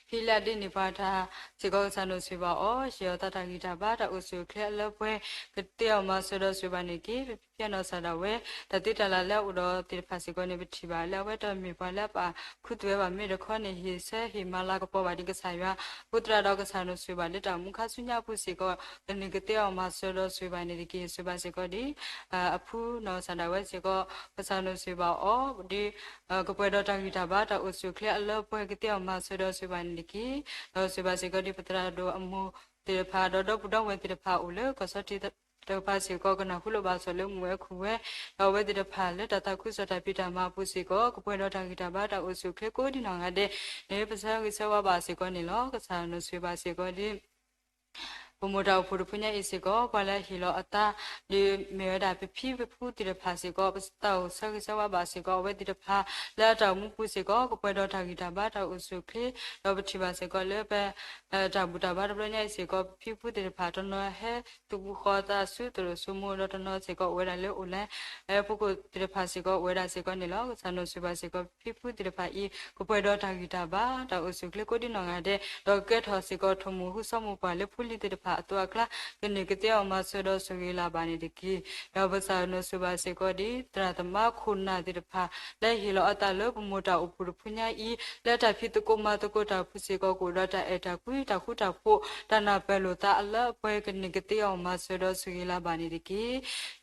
ဖံလၢအဒ့န့ၢ်ပှၤတၢ်စ့ၢ်ကီး ကစၢ်နီၣ်ဆိၣ်ဂ့ၤဘၣ်အီၤ, ဟ့ၣ်အီၤသးတၢ်ဂံၢ်တၢ်ဘါတၢ်အိၣ်ဆူၣ်အိၣ်ချ့အလၢပှဲၤ ကသ့အီၤမၤစၢၤဒီးဆိၣ်ဂ့ၤဘၣ်န့ၣ်တက့ၢ်. ပဖံဖံအနီၢ်ကစၢ်ဒၣ်ဝဲ တၢ်သ့တၢ်လၢ်လၢအအိၣ်ဒီးသ့ၣ်တဖၣ်စ့ၢ်ကီးန့ၣ် ပထံၣ်ဘၣ်လၢအဝဲတမ့ၢ်ပှၤလၢအပာ်ခူသူၣ်ဝဲဘၣ် မ့ၢ်တခီန့ၣ် ဟ့ၣ်ဆၢဟ့ၣ်မၤလၤကပီၤဘၣ်ဒံးကစၢ်ယွၤ, အဃိသတးဒီးကစၢ်နီၣ်ဆိၣ်ဂ့ၤဘၣ်လၢ တၢ်အိၣ်မူခါဆူညါအပူၤစ့ၢ်ကီး ကန့ၢ်ကသ့အီၤမၤစၢၤဒီးဆိၣ်ဂ့ၤဘၣ်န့ၣ်တက့ၢ်. ဆိၣ်ဂ့ၤဘၣ်စ့ၢ်ကီးဒ် အဖံနီၢ်ကစၢ်ဒၣ်ဝဲစ့ၢ်ကီး ကစၢ်နီၣ်ဆိၣ်ဂ့ၤဘၣ်အီၤဒ် ကပှဲၤဒီးတၢ်ဂံၢ်တၢ်ဘါတၢ်အိၣ်ဆူၣ်အိၣ်ချ့အလၢပှဲၤ ကသ့အီၤမၤစၢၤဒီးဆိၣ်ဂ့ၤဘၣ်န့ၣ်တက့ၢ်. ဒီးဆိၣ်ဂ့ၤဘၣ်စ့ၢ်ကီးဒ်ပသရၣ်ဒိၣ်အမိၢ်သ့ၣ်တဖၣ် ဒီးဒီပုၢ်ဒီဝဲၢ်သ့ၣ်တဖၣ်အိၣ်လၢကီၢ်ဆီထံးတကပၤစ့ၢ်ကီး ကနၢ်ဟူလိာ်ဘၣ်စီၣ်လၢမုၢ်ဝဲခူၣ်ဝဲ, ဒီးအဝဲသ့ၣ်တဖၣ်လၢတၢ်သးခုကစီၣ်တၢ်ဖံးတၢ်မၤအပူၤစ့ၢ်ကီး ကပှဲၤဒီးတၢ်ဂံၢ်တၢ်ဘါတၢ်အိၣ်ဆူၣ်အိၣ်ချ့ကိးဒံနီၢ်ဂၤဒဲးန့ၣ် ပဆၢဂ့ၤဆၢဝါဘၣ်စ့ၢ်ကီးန့ၣ်လီၤ. ကစၢ်နီၣ်ဆိၣ်ဂ့ၤဘၣ်စ့ၢ်ကီးဒ် ပမိၢ်တၢ်အိၣ်ဖှိၣ်တဖုညါအံၤစ့ၢ်ကီး ပှၤလၢဟ့ၣ်လီၤအသး ဒ်မ့ၢ်ဝဲဒၣ်ပဖံပဖုသ့ၣ်တဖၣ်စ့ၢ်ကီး ပတၢ်အိၣ်ဆၢဂ့ၤဆၢဝါဘၣ်စ့ၢ်ကီး အဝဲသ့ၣ်တဖၣ် လၢအတၢ်အိၣ်မူပူၤစ့ၢ်ကီး ကပှဲၤဒီးတၢ်ဂံၢ်တၢ်ဘါတၢ်အိၣ်ဆူၣ်အိၣ်ချ့ ဒီးပထံၣ်ဘၣ်စ့ၢ်ကီးလၢပ တၢ်ဘူၣ်တၢ်ဘါတဘျီညါအံၤစ့ၢ်ကီး ပဖံပဖုသ့ၣ်တဖၣ် တနီၤဟဲသူၣ်ပူၤဃီသးဆူသရိာ်စိမိၤ ဒီးတနီၤစ့ၢ်ကီးအိၣ်ဝဲဒၣ်လၢ online ဖီခိၣ်သ့ၣ်တဖၣ်စ့ၢ်ကီး အိၣ်ဝဲဒၣ်စ့ၢ်ကီးန့ၣ်လီၤ. ကစၢ်နီၢ်ဆိၣ်ဂ့ၤဘၣ်စ့ၢ်ကီး ပဖံပဖုသ့ၣ်တဖၣ်အံၤ ကပှဲၤဒီးတၢ်ဂံၢ်တၢ်ဘါ တၢ်အိၣ်ဆူၣ်အိၣ်ချ့ကိးဒံနီၢ်ဂၤဒဲး ဒီးကကဲထီၣ်စ့ၢ်ကီးထိၣ်မူဟူစီမူပှၤလၢဖိလံၤသ့ၣ်တဖၣ်အသိးအကျါ ကန့ၢ်ကသ့အီၤမၤစၢၤဒီးဆိၣ်ဂ့ၤလၢ်ဘၣ်န့ၣ်တက့ၢ်. ယွၤပကစၢ်နီၢ်ဆိၣ်ဂ့ၤဘၣ်စ့ၢ်ကီးဒ် သရၣ်သမါခိၣ်နၢ်သ့ၣ်တဖၣ် လၢဟ့ၣ်လီၤအသးလၢပမိၢ်တၢ်အိၣ်ဖှိၣ်တဖုညါအံၤ လၢတၢ်ဖံးသကိးမၤသကိးတၢ်အပူၤစ့ၢ်ကီး ကအိၣ်ဒီးတၢ်အဲၣ်တၢ်ကွံ တၢ်ဃူတၢ်ဖိး တၢ်နၢ်ပၢၢ်လိာ်သးအလၢအပှဲၤ ကန့ၢ်ကသ့အီၤမၤစၢၤဒီးဆိၣ်ဂ့ၤလၢ်ဘၣ်န့ၣ်တက့ၢ်.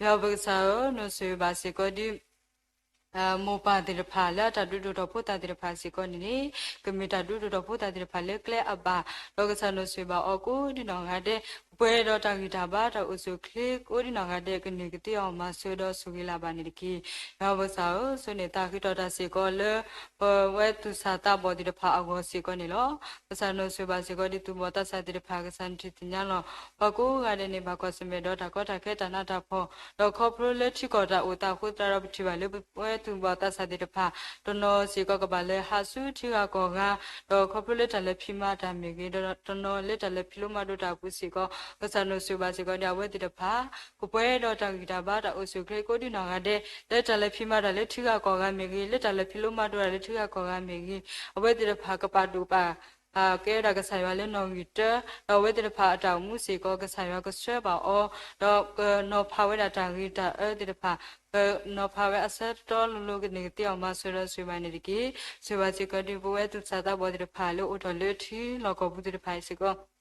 ယွၤပကစၢ်ဧၢ, နီၢ်ဆိၣ်ဂ့ၤဘၣ်စ့ၢ်ကီးဒ် မိၢ်ပၢ်သ့ၣ်တဖၣ် လၢအတၢ်ဒုးဒိၣ်ထီၣ်ဖိသၣ်သ့ၣ်တဖၣ်စ့ၢ်ကီးန့ၣ်န့ၣ် ကမ့ၢ်တၢ်ဒုးဒိၣ်ထီၣ်ဖိသၣ်သ့ၣ်တဖၣ်လၢကျဲအဘၣ်, ဒီးကစၢ်နီၢ်ဆိၣ်ဂ့ၤဘၣ်အီၤကိးဒံနီၢ်ဂၤဒဲး ကပှဲၤဒီးတၢ်ဂံၢ်တၢ်ဘါတၢ်အိၣ်ဆူၣ်အိၣ်ချ့ကိးဒံနီၢ်ဂၤဒဲး ကန့ၢ်ကသ့အီၤမၤစၢၤဒီးဆိၣ်ဂ့ၤလၢ်ဘၣ်န့ၣ်တက့ၢ်. ယွၤပကစၢ်ဧၢ, ဆိၣ်န့ၢ်သးဃ့ထီၣ်တၢ်စ့ၢ်ကီးလၢ ပဝဲသူၣ်စၢ်သးဘီၣ်သ့ၣ်တဖၣ်အဂီၢ်စ့ၢ်ကီးန့ၣ်လီၤ. ကစၢ်နီၢ်ဆိၣ်ဂ့ၤဘၣ်စ့ၢ်ကီးဒ်သူၣ်ဘီၣ်သးစၢ်သ့ၣ်တဖၣ် ကစၢ်နထံၣ်သ့ၣ်ညါလီၤ. ပှၤကိးဂၤဒဲးန့ၣ် ဘၣ်ကွၢ်ဆၢၣ်မဲာ်ဒီးတၢ်ကီတၢ်ခဲတၢ်နးတၢ်ဖှီၣ်, ဒီးခီဖျိလၢထံကီၢ်တၢ်အိၣ်သးအဃိသတးဒီး ပထံၣ်ဘၣ်လၢပဝဲသူၣ်ဘီၣ်သးစၢ်သ့ၣ်တဖၣ် တနီၤစ့ၢ်ကီးကဘၣ်လဲၤဟးဆူထံဂၤကီၢ်ဂၤ, ဒီးခီဖျိလၢတၢ်လဲၤဖံးမၤတၢ်မ့ၢ်ဂ့ၤ, ဒီးတနီၤလၢတၢ်လဲၤဖံးလိမၤဒိးတၢ်အပူၤစ့ၢ်ကီး, ကစၢ်နီၢ်ဆိၣ်ဂ့ၤဘၣ်စ့ၢ်ကီးဒ်အဝဲသ့ၣ်တဖၣ် ကပှဲၤဒီးတၢ်ဂံၢ်တၢ်ဘါတၢ်အိၣ်ဆူၣ်အိၣ်ချ့ကိးဒံနီၢ်ဂၤဒဲး လၢတၢ်လဲၤဖံးမၤတၢ်လၢထံဂၤကီၢ်ဂၤမ့ၢ်ဂ့ၤ, လၢတၢ်လဲၤဖံးလိမၤဒိးတၢ်လၢထံဂၤကီၢ်ဂၤမ့ၢ်ဂ့ၤ, အဝဲသ့ၣ်တဖၣ်ကပာ်ဒိၣ်ပာ် ကဲဝဲဒၣ်ကစၢ်ယွၤလၢနီၣ်ဂံၢ်တၢ, ဒီးအဝဲသ့ၣ်တဖၣ်အတၢ်အိၣ်မူစ့ၢ်ကီး ကစၢ်ယွၤကဆှၢဘၣ်အီၤ, ဒီးကနီၤဖးဝဲဒၣ်တၢ်ဂ့ၤတၢ်အၢသ့ၣ်တဖၣ်, ကနီၤဖးဝဲအဆၢတီတီလိၤလိၤ ကန့ၢ်ကသ့အီၤမၤစၢၤဒီးဆိၣ်ဂ့ၤဘၣ်န့ၣ်တက့ၢ်. ဆိၣ်ဂ့ၤဘၣ်စ့ၢ်ကီးဒ်ပဝဲသူၣ်စၢ်သးဘီၣ်သ့ၣ်တဖၣ်လၢအိၣ်ထီၣ်လၢထံလီၢ်ကီၢ်ပူၤသ့ၣ်တဖၣ်အံၤစ့ၢ်ကီး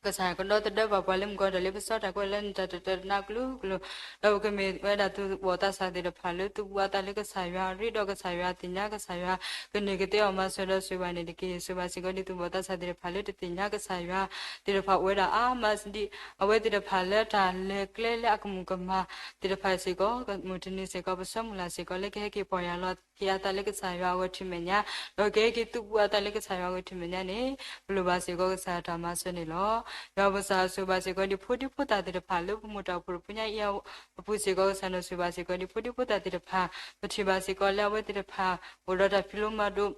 ကစၢ်ကဒီသဒၢဘၣ်ပှၤလၢမုၢ်ကီၢ်တၢ်လၢပစီတၢ်ကွဲးလၢနတၢ်တတၢတနါကလုာ်ကလုာ်, ဒီးပကမ့ၢ်ဝဲဒၣ်သူၣ်ဘီၣ်သးစၢ်သ့ၣ်တဖၣ်လၢသူၣ်ဘှံးအသးလၢကစၢ်ယွၤ ရ့ဒီးကစၢ်ယွၤ ကန့ၢ်ကသ့အီၤမၤစၢၤဒီးဆိၣ်ဂ့ၤဘၣ်န့ၣ်တက့ၢ်. ဆိၣ်ဂ့ၤဘၣ်စ့ၢ်ကီးဒ်သူၣ်ဘီၣ်သးစၢ်သ့ၣ်တဖၣ်လၢတသ့ၣ်ညါကစၢ်ယွၤသ့ၣ်တဖၣ်အိၣ်ဝဲဒၣ်အါမးဒ် အဝဲသ့ၣ်တဖၣ်လၢတၢ်လဲၤကျဲလၢအကမူၣ်ကမၣ်သ့ၣ်တဖၣ်စ့ၢ်ကီး မုၢ်တနံၤစ့ၢ်ကီး ပဆၢမုၢ်လၢ်စ့ၢ်ကီးလၢကဟဲက့ၤပီၢ်ယၢ်လီၤ ဟ့ၣ်အသးလၢကစၢ်ယွၤအဂီၢ်ထံးမဲာ်ညါ, ဒီးကဟဲက့ၤသူၣ်ဘှံးအသးလၢကစၢ်ယွၤအဂီၢ်ထံးမဲာ်ညါန့ၣ် ပလိၣ်ဘၣ်စ့ၢ်ကီးကစၢ်ယွၤတၢ်မၤစၢၤန့ၣ်လီၤ. ယွၤပကစၢ်ဆိၣ်ဂ့ၤဘၣ်စ့ၢ်ကီးဒ်ဖိဒံဖိသၣ်သ့ၣ်တဖၣ်လၢပမိၢ်တၢ်အိၣ်ဖှိၣ်တဖုညါအံၤအပူၤစ့ၢ်ကီး ကစၢ်နီၢ်ဆိၣ်ဂ့ၤဘၣ်စ့ၢ်ကီးဒ်ဖိဒံဖိသၣ်သ့ၣ်တဖၣ် ပထံၣ်ဘၣ်စ့ၢ်ကီးလၢအဝဲသ့ၣ်တဖၣ် အိၣ်ဒီးတၢ်ဖံးလိမၤဒိး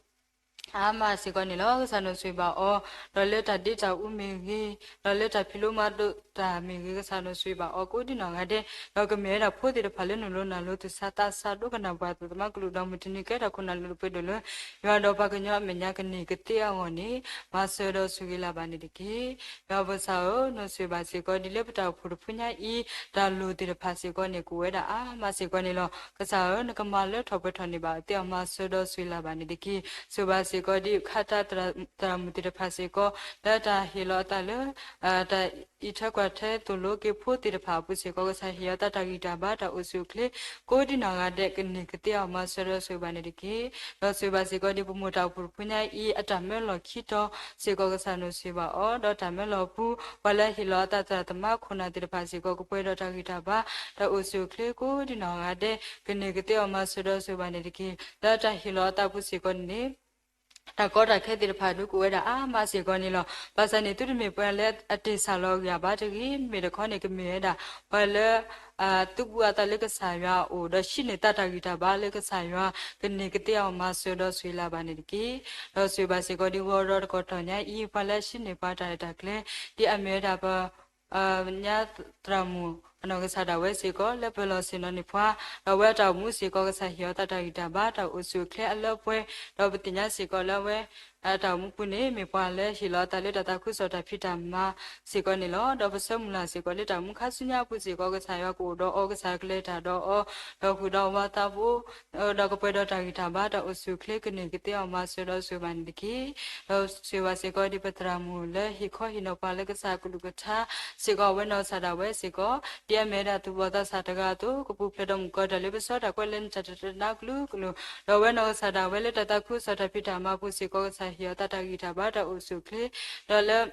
အါမးစ့ၢ်ကီးန့ၣ်လီၤ. ကစၢ်နီၢ်ဆိၣ်ဂ့ၤဘၣ်အီၤ, ဒီးလၢတၢ်ဒ့တၢ်အူမ့ၢ်ဂ့ၤ, ဒီးလၢတၢ်ဖံးလိမၤဒိးတၢ်မ့ၢ်ဂ့ၤ, ကစၢ်နီၢ်ဆိၣ်ဂ့ၤဘၣ်အီၤကိးဒံနီၢ်ဂၤဒဲး, ဒီးကမ့ၢ်ဝဲဒၣ်ဖိသ့ၣ်တဖၣ်လၢနုာ်လီၤနုာ်လီၤ သူၣ်ဆါသးဆါဒိကနၣ်ပှၤသးသမါကလုာ်ဒီး မုၢ်တနံၤကဲထီၣ်ခိၣ်နၢ်လၢပှဲၤဒိၣ်လၢ ယွၤဒီးပှၤကညီအမဲာ်ညါကန့ၢ်ကသ့အဂီၢ်န့ၣ် မၤစၢၤဒီးဆိၣ်ဂ့ၤလၢ်ဘၣ်န့ၣ်တက့ၢ်. ယွၤပကစၢ်ဧၢ, နီၢ်ဆိၣ်ဂ့ၤဘၣ်စ့ၢ်ကီးဒ်လၢပတၢ်အိၣ်ဖှိၣ်တဖုညါအံၤ တၢ်လိၣ်သ့ၣ်တဖၣ်စ့ၢ်ကီးန့ၣ် ကအိၣ်ဝဲဒၣ်အါမးစ့ၢ်ကီးန့ၣ်လီၤ. ကစၢ်ဧၢ, နကမၤလၢထီၣ်ပှဲၤထီၣ်န့ၢ်ဘၣ်အသ့အီၤ မၤစၢၤဒီးဆိၣ်ဂ့ၤလၢ်ဘၣ်န့ၣ်တက့ၢ်. ဆိၣ်ဂ့ၤဘၣ်စ့ၢ်ကီးဒ်ခးတၢ်သရၣ်မုၣ်သ့ၣ်တဖၣ်စ့ၢ်ကီး လၢတၢ်ဟ့ၣ်လီၤအသးလၢ တၢ်အံးထွဲကွၢ်ထွဲသိၣ်လိက့ၤဖိသ့ၣ်တဖၣ်အပူၤစ့ၢ်ကီး ကစၢ်ဟ့ၣ်အီၤတၢ်ဂံၢ်တၢ်ဘါတၢ်အိၣ်ဆူၣ်အိၣ်ချ့ ကိးဒံနီၢ်ဂၤဒဲး ကန့ၢ်ကသ့အီၤ မၤစၢၤဒီးဆိၣ်ဂ့ၤဘၣ်န့ၣ်တက့ၢ်. ဒီးဆိၣ်ဂ့ၤဘၣ်စ့ၢ်ကီးဒ်ပမိၢ်တၢ်အိၣ်ဖှိၣ်တဖုညါအံၤ အတၢ်မၢလီၢ်ခံတီၤစ့ၢ်ကီး ကစၢ်နီၢ်ဆိၣ်ဂ့ၤဘၣ်အီၤ, ဒီးတၢ်မၢလီၢ်ပူၤ ပှၤလၢဟ့ၣ်လီၤအသးသရၣ်သမါခိၣ်နၢ်သ့ၣ်တဖၣ်စ့ၢ်ကီး ကပှဲၤဒီးတၢ်ဂံၢ်တၢ်ဘါ တၢ်အိၣ်ဆူၣ်အိၣ်ချ့ကိးဒံနီၢ်ဂၤဒဲး ကန့ၢ်ကသ့အီၤ မၤစၢၤဒီးဆိၣ်ဂ့ၤဘၣ်န့ၣ်တက့ၢ်. လၢတၢ်ဟ့ၣ်လီၤအသးပူၤစ့ၢ်ကီးန့ၣ် တၢ်ကီတၢ်ခဲသ့ၣ်တဖၣ်ဒုးကအိၣ်ဝဲဒၣ်အါမးစ့ၢ်ကီးန့ၣ်လီၤ. ဘၣ်ဆၣ်န့ၣ် သုတမ့ၢ်ပှၤလၢအတ့ၢ်ဆၣ်လီၤအဂံၢ်အဘါတဂ့ၤ, မ့ၢ်တခီန့ၣ် ကမ့ၢ်ဝဲဒၣ် ပှၤလၢ သူၣ်ဘှံးအသးလၢကစၢ်ယွၤအအိၣ် ဒီးဟံးန့ၢ်သးတၢ်ဂံၢ်တၢ်ဘါလၢကစၢ်ယွၤ ကန့ၢ်ကသ့အီၤ မၤစၢၤဒီးဆိၣ်ဂ့ၤလၢ်ဘၣ်န့ၣ်တက့ၢ်. ဒီးဆိၣ်ဂ့ၤဘၣ်စ့ၢ်ကီးဒ်ဂီၤဒီးတကတီၢ်ညါအံၤ ပှၤလၢအဟံးန့ၢ်ပှၤတၢ်ရဲၣ်တၢ်ကျဲၤ ဒ်အမ့ၢ်ဝဲဒၣ်ပ ညါသရၣ်မုၣ်အနီၢ်ကစၢ်ဒၣ်ဝဲစ့ၢ်ကီး လၢပလီၢ်ဆ့ၣ်နီၤန့ၢ်ပှၤ, ဒီးအဝဲအတၢ်အိၣ်မူစ့ၢ်ကီး ကစၢ်ဟ့ၣ်အီၤသးတၢ်ဂံၢ်တၢ်ဘါ တၢ်အိၣ်ဆူၣ်အိၣ်ချ့အလၢအပှဲၤ, ဒီးပသ့ၣ်ညါစ့ၢ်ကီးလၢအဝဲ အတၢ်အိၣ်မူပူၤန့ၣ် မ့ၢ်ပှၤလၢဟ့ၣ်လီၤအသးလၢတၢ်သးခုကစီၣ်တၢ်ဖံးတၢ်မၤစ့ၢ်ကီးန့ၣ်လီၤ. ဒီးပဆၢမုၢ်လၢ်စ့ၢ်ကီးလၢတၢ်အိၣ်မူခါဆူညါအပူၤစ့ၢ်ကီး ကစၢ်ယွၤကအိၣ်ဒီးအီၤ, ကစၢ်ယွၤကလဲၤတၢ်ဒီးအီၤ, ဒီးဃုာ်ဒီးအဝၤသးဘိ ဒီးကပှဲၤဒီးတၢ်ဂံၢ်တၢ်ဘါ တၢ်အိၣ်ဆူၣ်အိၣ်ချ့ ကန့ၢ်ကသ့အီၤ မၤစၢၤဒီးဆိၣ်ဂ့ၤဘၣ်န့ၣ်တက့ၢ်. ဒီးဆိၣ်ဂ့ၤဘၣ်စ့ၢ်ကီးဒ်ပသရၣ်မုၣ်လၢဟ့ၣ်ခီဟ့ၣ်နီၤပှၤလၢ ကစၢ်အကလုၢ်ကထါစ့ၢ်ကီး အဝဲနီၢ်ကစၢ်ဒၣ်ဝဲစ့ၢ်ကီး ဒ်အမ့ၢ်ဝဲဒၣ်သူၣ်ဘီၣ်သးစၢ်တဂၤအသိး ကပူၤဖျဲးဒီးမုၣ်ကီၤတၢ်လၢပစီတၢ်ကွဲးလၢနတၢ်တတနါကလုာ်ကလုာ်, ဒီးအဝဲနီၢ်ကစၢ်ဒၣ်ဝဲလၢတၢ်သးခုကစီၣ်တၢ်ဖံးတၢ်မၤပူၤစ့ၢ်ကီး ကစၢ်ဟ့ၣ်အီၤသးတၢ်ဂံၢ်တၢ်ဘါ တၢ်အိၣ်ဆူၣ်အိၣ်ချ့ ဒီးလၢ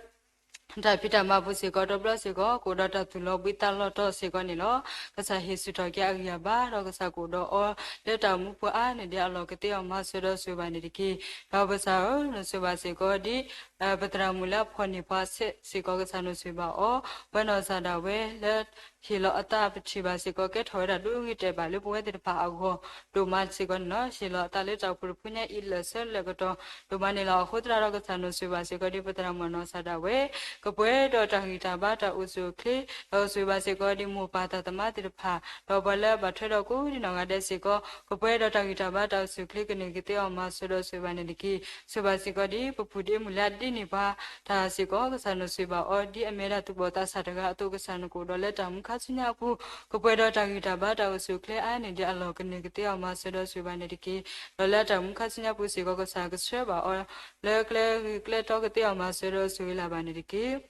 တၢ်ဖံးတၢ်မၤပူၤစ့ၢ်ကီး တဘျီစ့ၢ်ကီး ကအိၣ်ဒီးတၢ်သူၣ်လီၤဘှံးသးလီၤတီၤစ့ၢ်ကီးန့ၣ်လီၤ. ကစၢ်ဟ့ၣ်ဆူၣ်ထီၣ်က့ၤအဂံၢ်အဘါ ဒီးကစၢ်ကအိၣ်ဒီးအီၤ လၢတၢ်အိၣ်မူပူၤအါန့ၢ်ဒံးအလီၢ် ကသ့အီၤမၤစၢၤဒီးဆိၣ်ဂ့ၤဘၣ်န့ၣ်တက့ၢ်. ဒီးပစၢ်ဧၢ, နဆိၣ်ဂ့ၤဘၣ်စ့ၢ်ကီးဒ် ပသရၣ်မုၣ်လၢအဖီၣ်န့ၢ်ပှၤစ့ၢ်ကီး ကစၢ်နဆိၣ်ဂ့ၤဘၣ်အီၤ, ဝဲနီၢ်စၢ်ဒၣ်ဝဲလၢ ဟ့ၣ်လီၤအသး ပထံၣ်ဘၣ်စ့ၢ်ကီး ကဲထီၣ်ဝဲဒၣ်ဒိဂ့ၤတဲာ်ဘၣ်လၢပဝဲသ့ၣ်တဖၣ်အဂီၢ် ဒိၣ်မးစ့ၢ်ကီးန့ၣ်လီၤ. ဟ့ၣ်လီၤအသးလၢတၢ်အိၣ်ဖှိၣ်တဖုညါအံၤ လၢာ်ဆၢလၢာ်ကတီၢ်ဒိၣ်မးန့ၣ်လီၤ. အဃိသတးဒီး ကစၢ်နဆိၣ်ဂ့ၤဘၣ်စ့ၢ်ကီးဒ် ပသရၣ်မုၣ်အနီၢ်စၢ်ဒၣ်ဝဲ ကပှဲၤဒီးတၢ်ဂံၢ်တၢ်ဘါ တၢ်အိၣ်ဆူၣ်အိၣ်ချ့, ဒီးဆိၣ်ဂ့ၤဘၣ်စ့ၢ်ကီးဒ်မိၢ်ပၢ်သးသမါသ့ၣ်တဖၣ်, ဒီးပှၤလၢအဘၣ်ထွဲဒီးကိးဒံနီၢ်ဂၤဒဲးစ့ၢ်ကီး ကပှဲၤဒီးတၢ်ဂံၢ်တၢ်ဘါ တၢ်အိၣ်ဆူၣ်အိၣ်ချ့ ကန့ၢ်ကသ့အီၤမၤစၢၤဒီးဆိၣ်ဂ့ၤဘၣ်န့ၣ်တက့ၢ်. ဆိၣ်ဂ့ၤဘၣ်စ့ၢ်ကီးဒ် ပပုၢ်ဒ့မုၣ်လၢအဒ့န့ၢ်ပှၤတၢ်စ့ၢ်ကီး ကစၢ်နဆိၣ်ဂ့ၤဘၣ်အီၤ ဒ်အမ့ၢ်ဝဲဒၣ်သူၣ်ဘီၣ်သးစၢ်တဂၤအသိး ကစၢ်နကအိၣ်ဒီးလၢတၢ်မူခါဆူညါအပူၤ ကပှဲၤဒီးတၢ်ဂံၢ်တၢ်ဘါ တၢ်အိၣ်ဆူၣ်အိၣ်ချ့အါန့ၢ်ဒံးအလီၢ် ကန့ၢ်ကသ့အီၤမၤစၢၤဒီးဆိၣ်ဂ့ၤဘၣ်န့ၣ်တက့ၢ်. ဒီးလၢတၢ်မူခါဆူညါပူၤစ့ၢ်ကီး ကစၢ်ကဆှၢဘၣ်အီၤ လၢကျဲဂ့ၤကျဲတီ ကသ့အီၤမၤစၢၤဒီးဆိၣ်ဂ့ၤလၢ်ဘၣ်န့ၣ်တက့ၢ်.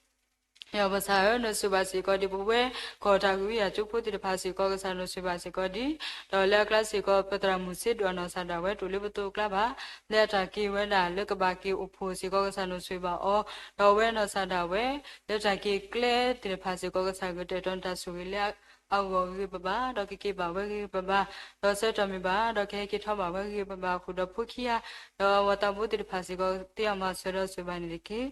ဒီးပစၢ်ဧၢ, နဆိၣ်ဂ့ၤဘၣ်စ့ၢ်ကီးဒ်ပဝဲ ကီၢ်တၢ်ကဝံၤအကၠိဖိသ့ၣ်တဖၣ်စ့ၢ်ကီး ကစၢ်နဆိၣ်ဂ့ၤဘၣ်စ့ၢ်ကီးဒ်, ဒီးလၢအကျါစ့ၢ်ကီး ပသရၣ်မုၣ်စ့ဒိၣ်အနီၢ်စၢ်ဒၣ်ဝဲ တအိၣ်လၢပသိးအကျါဘၣ်, လၢအတၢ်က့ၤဝဲဒၣ်လၢကဘၣ်က့ၤအိၣ်ဖှိၣ်စ့ၢ်ကီး ကစၢ်နဆိၣ်ဂ့ၤဘၣ်အီၤ, ဒီးအဝဲနီၢ်စၢ်ဒၣ်ဝဲ လၢတၢ်က့ၤကျဲသ့ၣ်တဖၣ်စ့ၢ်ကီး ကစၢ်ကတဲာ်ကတီၤနတၢ်ဆိၣ်ဂ့ၤလၢအဂီၢ်ဂ့ၤဂ့ၤဘၣ်ဘၣ်, ဒီးကက့ၤဘၣ်ဝဲဂ့ၤဂ့ၤဘၣ်ဘၣ်, ဒီးဆၢကတီၢ်မ့ၢ်ဘၣ် ဒီးကဟဲက့ၤထီၣ်ဘၣ်ဝဲဂ့ၤဂ့ၤဘၣ်ဘၣ်အဃိ ဒီးဖိခံဂၤ ဒီးအဝၤသးဘိသ့ၣ်တဖၣ်စ့ၢ်ကီး သ့အီၤမၤစၢၤဒီးဆိၣ်ဂ့ၤဘၣ်န့ၣ်တက့ၢ်.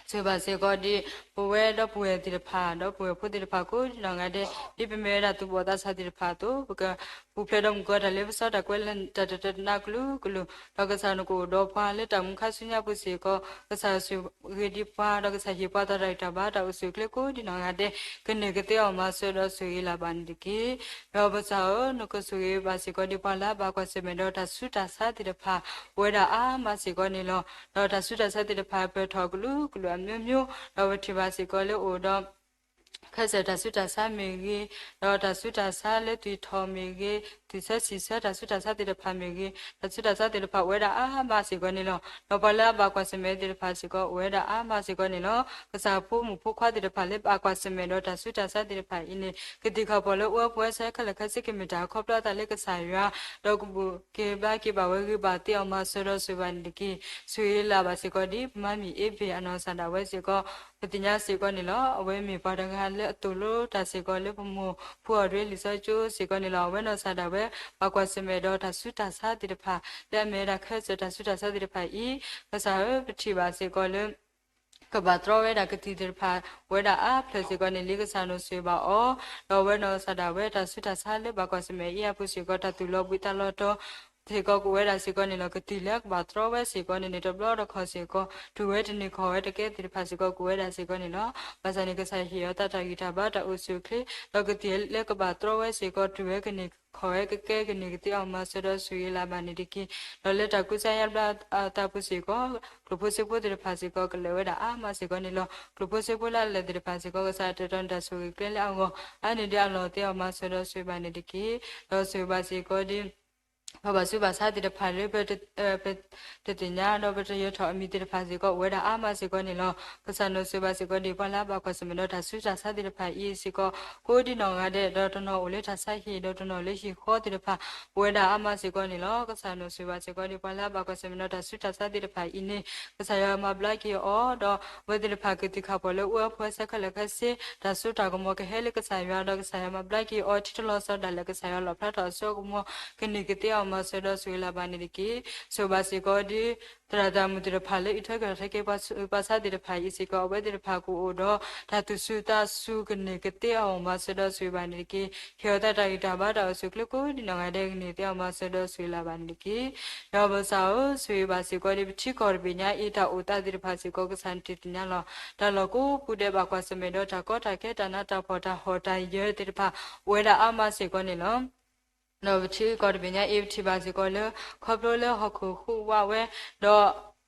ဆိၣ်ဂ့ၤဘၣ်စ့ၢ်ကီးဒ် ပဝဲဒီပုၢ်ဝဲၢ်သ့ၣ်တဖၣ် ဒီပုၢ်ဝဲၢ်ဖိသ့ၣ်တဖၣ်ကိးဒံနီၢ်ဂၤဒဲး ဒ်ပမ့ၢ်ဝဲဒၣ်သူၣ်ဘီၣ်သးစၢ်သ့ၣ်တဖၣ်အသိး ပကပူၤဖျဲးဒီးမုၢ်ကီၤတၢ်လ့ပစီ တၢ်ကွဲးလၢတၢ်တတၢတနးကလုာ်ကလုာ်, ဒီးကစၢ်နကအိၣ်ဒီးပှၤလၢတၢ်မူခါဆူညါပူၤစ့ၢ်ကီး ကစၢ်ဆိၣ်ဂ့ၤဒံးပှၤ ဒီးကစၢ်ဟ့ၣ်ပှၤတၢ်ဂံၢ်တၢ်ဘါ တၢ်အိၣ်ဆူၣ်အိၣ်ချ့ကိးဒံနီၢ်ဂၤဒဲး ကန့ၢ်ကသ့အီၤမၤစၢၤဒီးဆိၣ်ဂ့ၤလၢ်ဘၣ်န့ၣ်တက့ၢ်. ဒီးပစၢ်ဧၢ, နကဆိၣ်ဂ့ၤဘၣ်စ့ၢ်ကီးဒ်ပှၤလၢအဘၣ်ကွၢ်ဆၢၣ်မဲာ်ဒီးတၢ်ဆူးတၢ်ဆါသ့ၣ်တဖၣ် အိၣ်ဝဲဒၣ်အါမးစ့ၢ်ကီးန့ၣ်လီၤ. ဒီးတၢ်ဆူးတၢ်ဆါသ့ၣ်တဖၣ် ပၢၢ်ထီၣ်ကလုာ်ကလုာ်အမျိုးမျိုး, ဒီးပထံၣ်ဘၣ်စ့ၢ်ကီးလၢအိၣ်ဒီး ခဲစၢၣ်တၢ်ဆူးတၢ်ဆါမ့ၢ်ဂ့ၤ, ဒီးတၢ်ဆူးတၢ်ဆါလၢသွံၣ်ထီၣ်မ့ၢ်ဂ့ၤ, သွံၣ်ဆၢစံၣ်ဆၢတၢ်ဆူးတၢ်ဆါသ့ၣ်တဖၣ်မ့ၢ်ဂ့ၤ, တၢ်ဆူးတၢ်ဆါသ့ၣ်တဖၣ်အိၣ်ဝဲဒၣ်အါမးစ့ၢ်ကီးန့ၣ်လီၤ. ဒီးပှၤလၢအဘၣ်ကွၢ်ဆၢၣ်မဲာ်သ့ၣ်တဖၣ်စ့ၢ်ကီး အိၣ်ဝဲဒၣ်အါမးစ့ၢ်ကီးန့ၣ်လီၤ. ကစၢ်ဖိမုၣ်ဖိခွါသ့ၣ်တဖၣ်လၢဘၣ်ကွၢ်ဆၢၣ်မဲာ်ဒီးတၢ်ဆူးတၢ်ဆါသ့ၣ်တဖၣ်အံၤန့ၣ် ကသ့ၣ်ခၣ်ပီၣ်လၢအိၣ်ဝဲပှဲၤဆၢခဲလၢာ်ခဲဆ့ ကမ့ၢ်တၢ်ခီဖျိအသးလၢကစၢ်ယွၤ, ဒီးကဘၣ်က့ၤဘါက့ၤဘၣ်ဝဲဂ့ၤဘၣ် သ့အီၤမၤစၢၤဒီးဆိၣ်ဂ့ၤဘၣ်န့ၣ်တက့ၢ်. ဆိၣ်ဂ့ၤလၢ်ဘၣ်စ့ၢ်ကီးဒ် ပမါမံၤအ့ဘ့ၣ်အနီၢ်စၢ်ဒၣ်ဝဲစ့ၢ်ကီး ပသ့ၣ်ညါစ့ၢ်ကီးန့ၣ်လီၤ. အဝဲမ့ၢ်ပှၤတဂၤလၢအသိၣ်လိတၢ်စ့ၢ်ကီးလၢပမိၢ်ဖိအီၤဒ်လံာ်စီဆှံကၠိစ့ၢ်ကီးန့ၣ်လီၤ. အဝဲနီၢ်စၢ်ဒၣ်ဝဲ ဘၣ်ကွၢ်ဆၢၣ်မဲာ်ဒီးတၢ်ဆူးတၢ်ဆါသ့ၣ်တဖၣ် လၢအမ့ၢ်ဝဲဒၣ်ခဲစၢၣ်တၢ်ဆူးတၢ်ဆါသ့ၣ်တဖၣ်အံၤ, ကစၢ်ဧၢ, ပထံၣ်ဘၣ်စ့ၢ်ကီးလၢ ကဘၣ်တြီဝဲဒၣ်ကသံၣ်သ့ၣ်တဖၣ် အိၣ်ဝဲဒၣ်အါဖျၢၣ်စ့ၢ်ကီးန့ၣ်လံ ကစၢ်နဆိၣ်ဂ့ၤဘၣ်အီၤ, ဒီးအဝဲနီၢ်စၢ်ဒၣ်ဝဲတၢ်ဆူးတၢ်ဆါလၢဘၣ်ကွၢ်ဆၢၣ်မဲာ်အံၤအပူၤစ့ၢ်ကီး တၢ်သူၣ်လီၤဘှံးသးလီၤတီၤ စ့ၢ်ကီးကအိၣ်ဝဲဒၣ်စ့ၢ်ကီးန့ၣ်လီၤ. ကသံၣ်လၢကဘၣ်တြီဝဲစ့ၢ်ကီးန့ၣ်န့ၣ် တဘျီတခီၣ်စ့ၢ်ကီး တုၤဝဲတန့ၢ်ခီၣ်ဝဲတကဲသ့ၣ်တဖၣ်စ့ၢ်ကီး ကအိၣ်ဝဲဒၣ်စ့ၢ်ကီးန့ၣ်လီၤ. ဘၣ်ဆၣ်န့ၣ် ကစၢ်ဟ့ၣ်အီၤသးတၢ်ဂံၢ်တၢ်ဘါတၢ်အိၣ်ဆူၣ်အိၣ်ချ့, ဒီးကသံၣ်လၢကဘၣ်တြီဝဲစ့ၢ်ကီး တုၤဝဲကန့ၢ်ခီၣ်ဝဲကကဲကန့ၢ်ကသ့အီၤမၤစၢၤဒီးဆိၣ်ဂ့ၤလၢ်ဘၣ်န့ၣ်တက့ၢ်. ဒီးလၢတၢ်ကူစါယါဘျါအသးပူၤစ့ၢ်ကီး ကျိာ်ဖိစ့ဖိသ့ၣ်တဖၣ်စ့ၢ်ကီး ကလဲၤဝဲဒၣ်အါမးစ့ၢ်ကီးန့ၣ်လီၤ. ကျိာ်ဖိစ့ဖိလၢအလဲၤသ့ၣ်တဖၣ်စ့ၢ်ကီး ကစၢ်တဲာ်တီနတၢ်ဆိၣ်ဂ့ၤကျဲလၢအဂီၢ် အါန့ၢ်ဒံးအလီၢ်သ့အီၤမၤစၢၤဒီးဆိၣ်ဂ့ၤဘၣ်န့ၣ်တက့ၢ်. ဒီးဆိၣ်ဂ့ၤဘၣ်စ့ၢ်ကီးဒ် ပှၤဘၣ်ဆူးဘၣ်ဆါသ့ၣ်တဖၣ်လၢ ပတသ့ၣ်ညါဒီးပတယၢၤထီၣ်အမံၤသ့ၣ်တဖၣ်စ့ၢ်ကီး အိၣ်ဝဲဒၣ်အါမးစ့ၢ်ကီးန့ၣ်လီၤ. ကစၢ်နဆိၣ်ဂ့ၤဘၣ်စ့ၢ်ကီးဒ်ပှၤလၢအဘၣ်ကွၢ်ဆၢၣ်မဲာ်ဒီးတၢ်ဆူးတၢ်ဆါသ့ၣ်တဖၣ်အံၤစ့ၢ်ကီး ကိးဒံနီၢ်ဂၤဒဲး ဒီးတနီၤအိၣ်လၢတၢ်ဆါဟံၣ် ဒီးတနီၤလၢဟံၣ်ဃီသ့ၣ်တဖၣ် အိၣ်ဝဲဒၣ်အါမးစ့ၢ်ကီးန့ၣ်လီၤ. ကစၢ်နဆိၣ်ဂ့ၤဘၣ်စ့ၢ်ကီးဒ်ပှၤလၢအဘၣ်ကွၢ်ဆၢၣ်မဲာ်ဒီးတၢ်ဆူးတၢ်ဆါသ့ၣ်တဖၣ်အံၤန့ၣ် ကစၢ်ယွၤမၤဘျါက့ၤအီၤ ဒီးအဝဲသ့ၣ်တဖၣ်ကသံၣ်ခၣ်ပီၣ်လၢအိၣ်ဝဲပှဲၤဆၢခဲလၢာ်ခဲဆ့ တၢ်စိတၢ်ကမီၤကဟဲလၢကစၢ်ယွၤ ဒီးကစၢ်ယွၤမၤဘျါက့ၤအီၤ ထံတလီၤဆီဒၣ်လဲာ် ကစၢ်ယွၤလီၣ်ဖျါထီၣ်အစိအကမီၤ ကန့ၢ်ကသ့အီၤမၤစၢၤဒီးဆိၣ်ဂ့ၤလၢ်ဘၣ်န့ၣ်တက့ၢ်. ဆိၣ်ဂ့ၤဘၣ်စ့ၢ်ကီးဒ် သရၣ်သရၣ်မုၣ်သ့ၣ်တဖၣ်လၢအံးထွဲကွံာ်ထီၣ်ထဲက့ၤပှၤဆါသ့ၣ်တဖၣ်အံၤစ့ၢ်ကီး အဝဲသ့ၣ်တဖၣ်ကအိၣ်ဒီး တၢ်သူၣ်စူၤသးစူၤ ကန့ၢ်ကသ့အီၤမၤစၢၤဒီးဆိၣ်ဂ့ၤဘၣ်န့ၣ်တက့ၢ်. ဟ့ၣ်အီၤသးတၢ်ဂံၢ်တၢ်ဘါတၢ်အိၣ်ဆူၣ်အိၣ်ချ့ကိးဒံနီၢ်ဂၤဒဲး ကန့ၢ်သ့အီၤမၤစၢၤဒီးဆိၣ်ဂ့ၤလၢ်ဘၣ်န့ၣ်တက့ၢ်. ဒီးပစၢ်ဧၢ, ဆိၣ်ဂ့ၤဘၣ်စ့ၢ်ကီးဒ်ပထံကီၢ်တဘ့ၣ်ညါအံၤ တၢ်အိၣ်သးသ့ၣ်တဖၣ်စ့ၢ်ကီး ကစၢ်နတသ့ၣ်ညါလီၤ. တၢ်လီၢ်ကိးပူၤဒဲးဘၣ်ကွၢ်ဆၢၣ်မဲာ်ဒီးတၢ်ကီတၢ်ခဲ တၢ်နးတၢ်ဖှီၣ် တၢ်ဟီၣ်တၢ်ယၢၤသ့ၣ်တဖၣ် အိၣ်ဝဲဒၣ်အါမးစ့ၢ်ကီးန့ၣ်လီၤ. ဒီးပထံကီၢ်တဘ့ၣ်ညါအံၤ ပထံၣ်ဘၣ်စ့ၢ်ကီးလၢ ခီဖျိလၢဟီၣ်ခိၣ်ဟူးဝးဝဲ ဒီး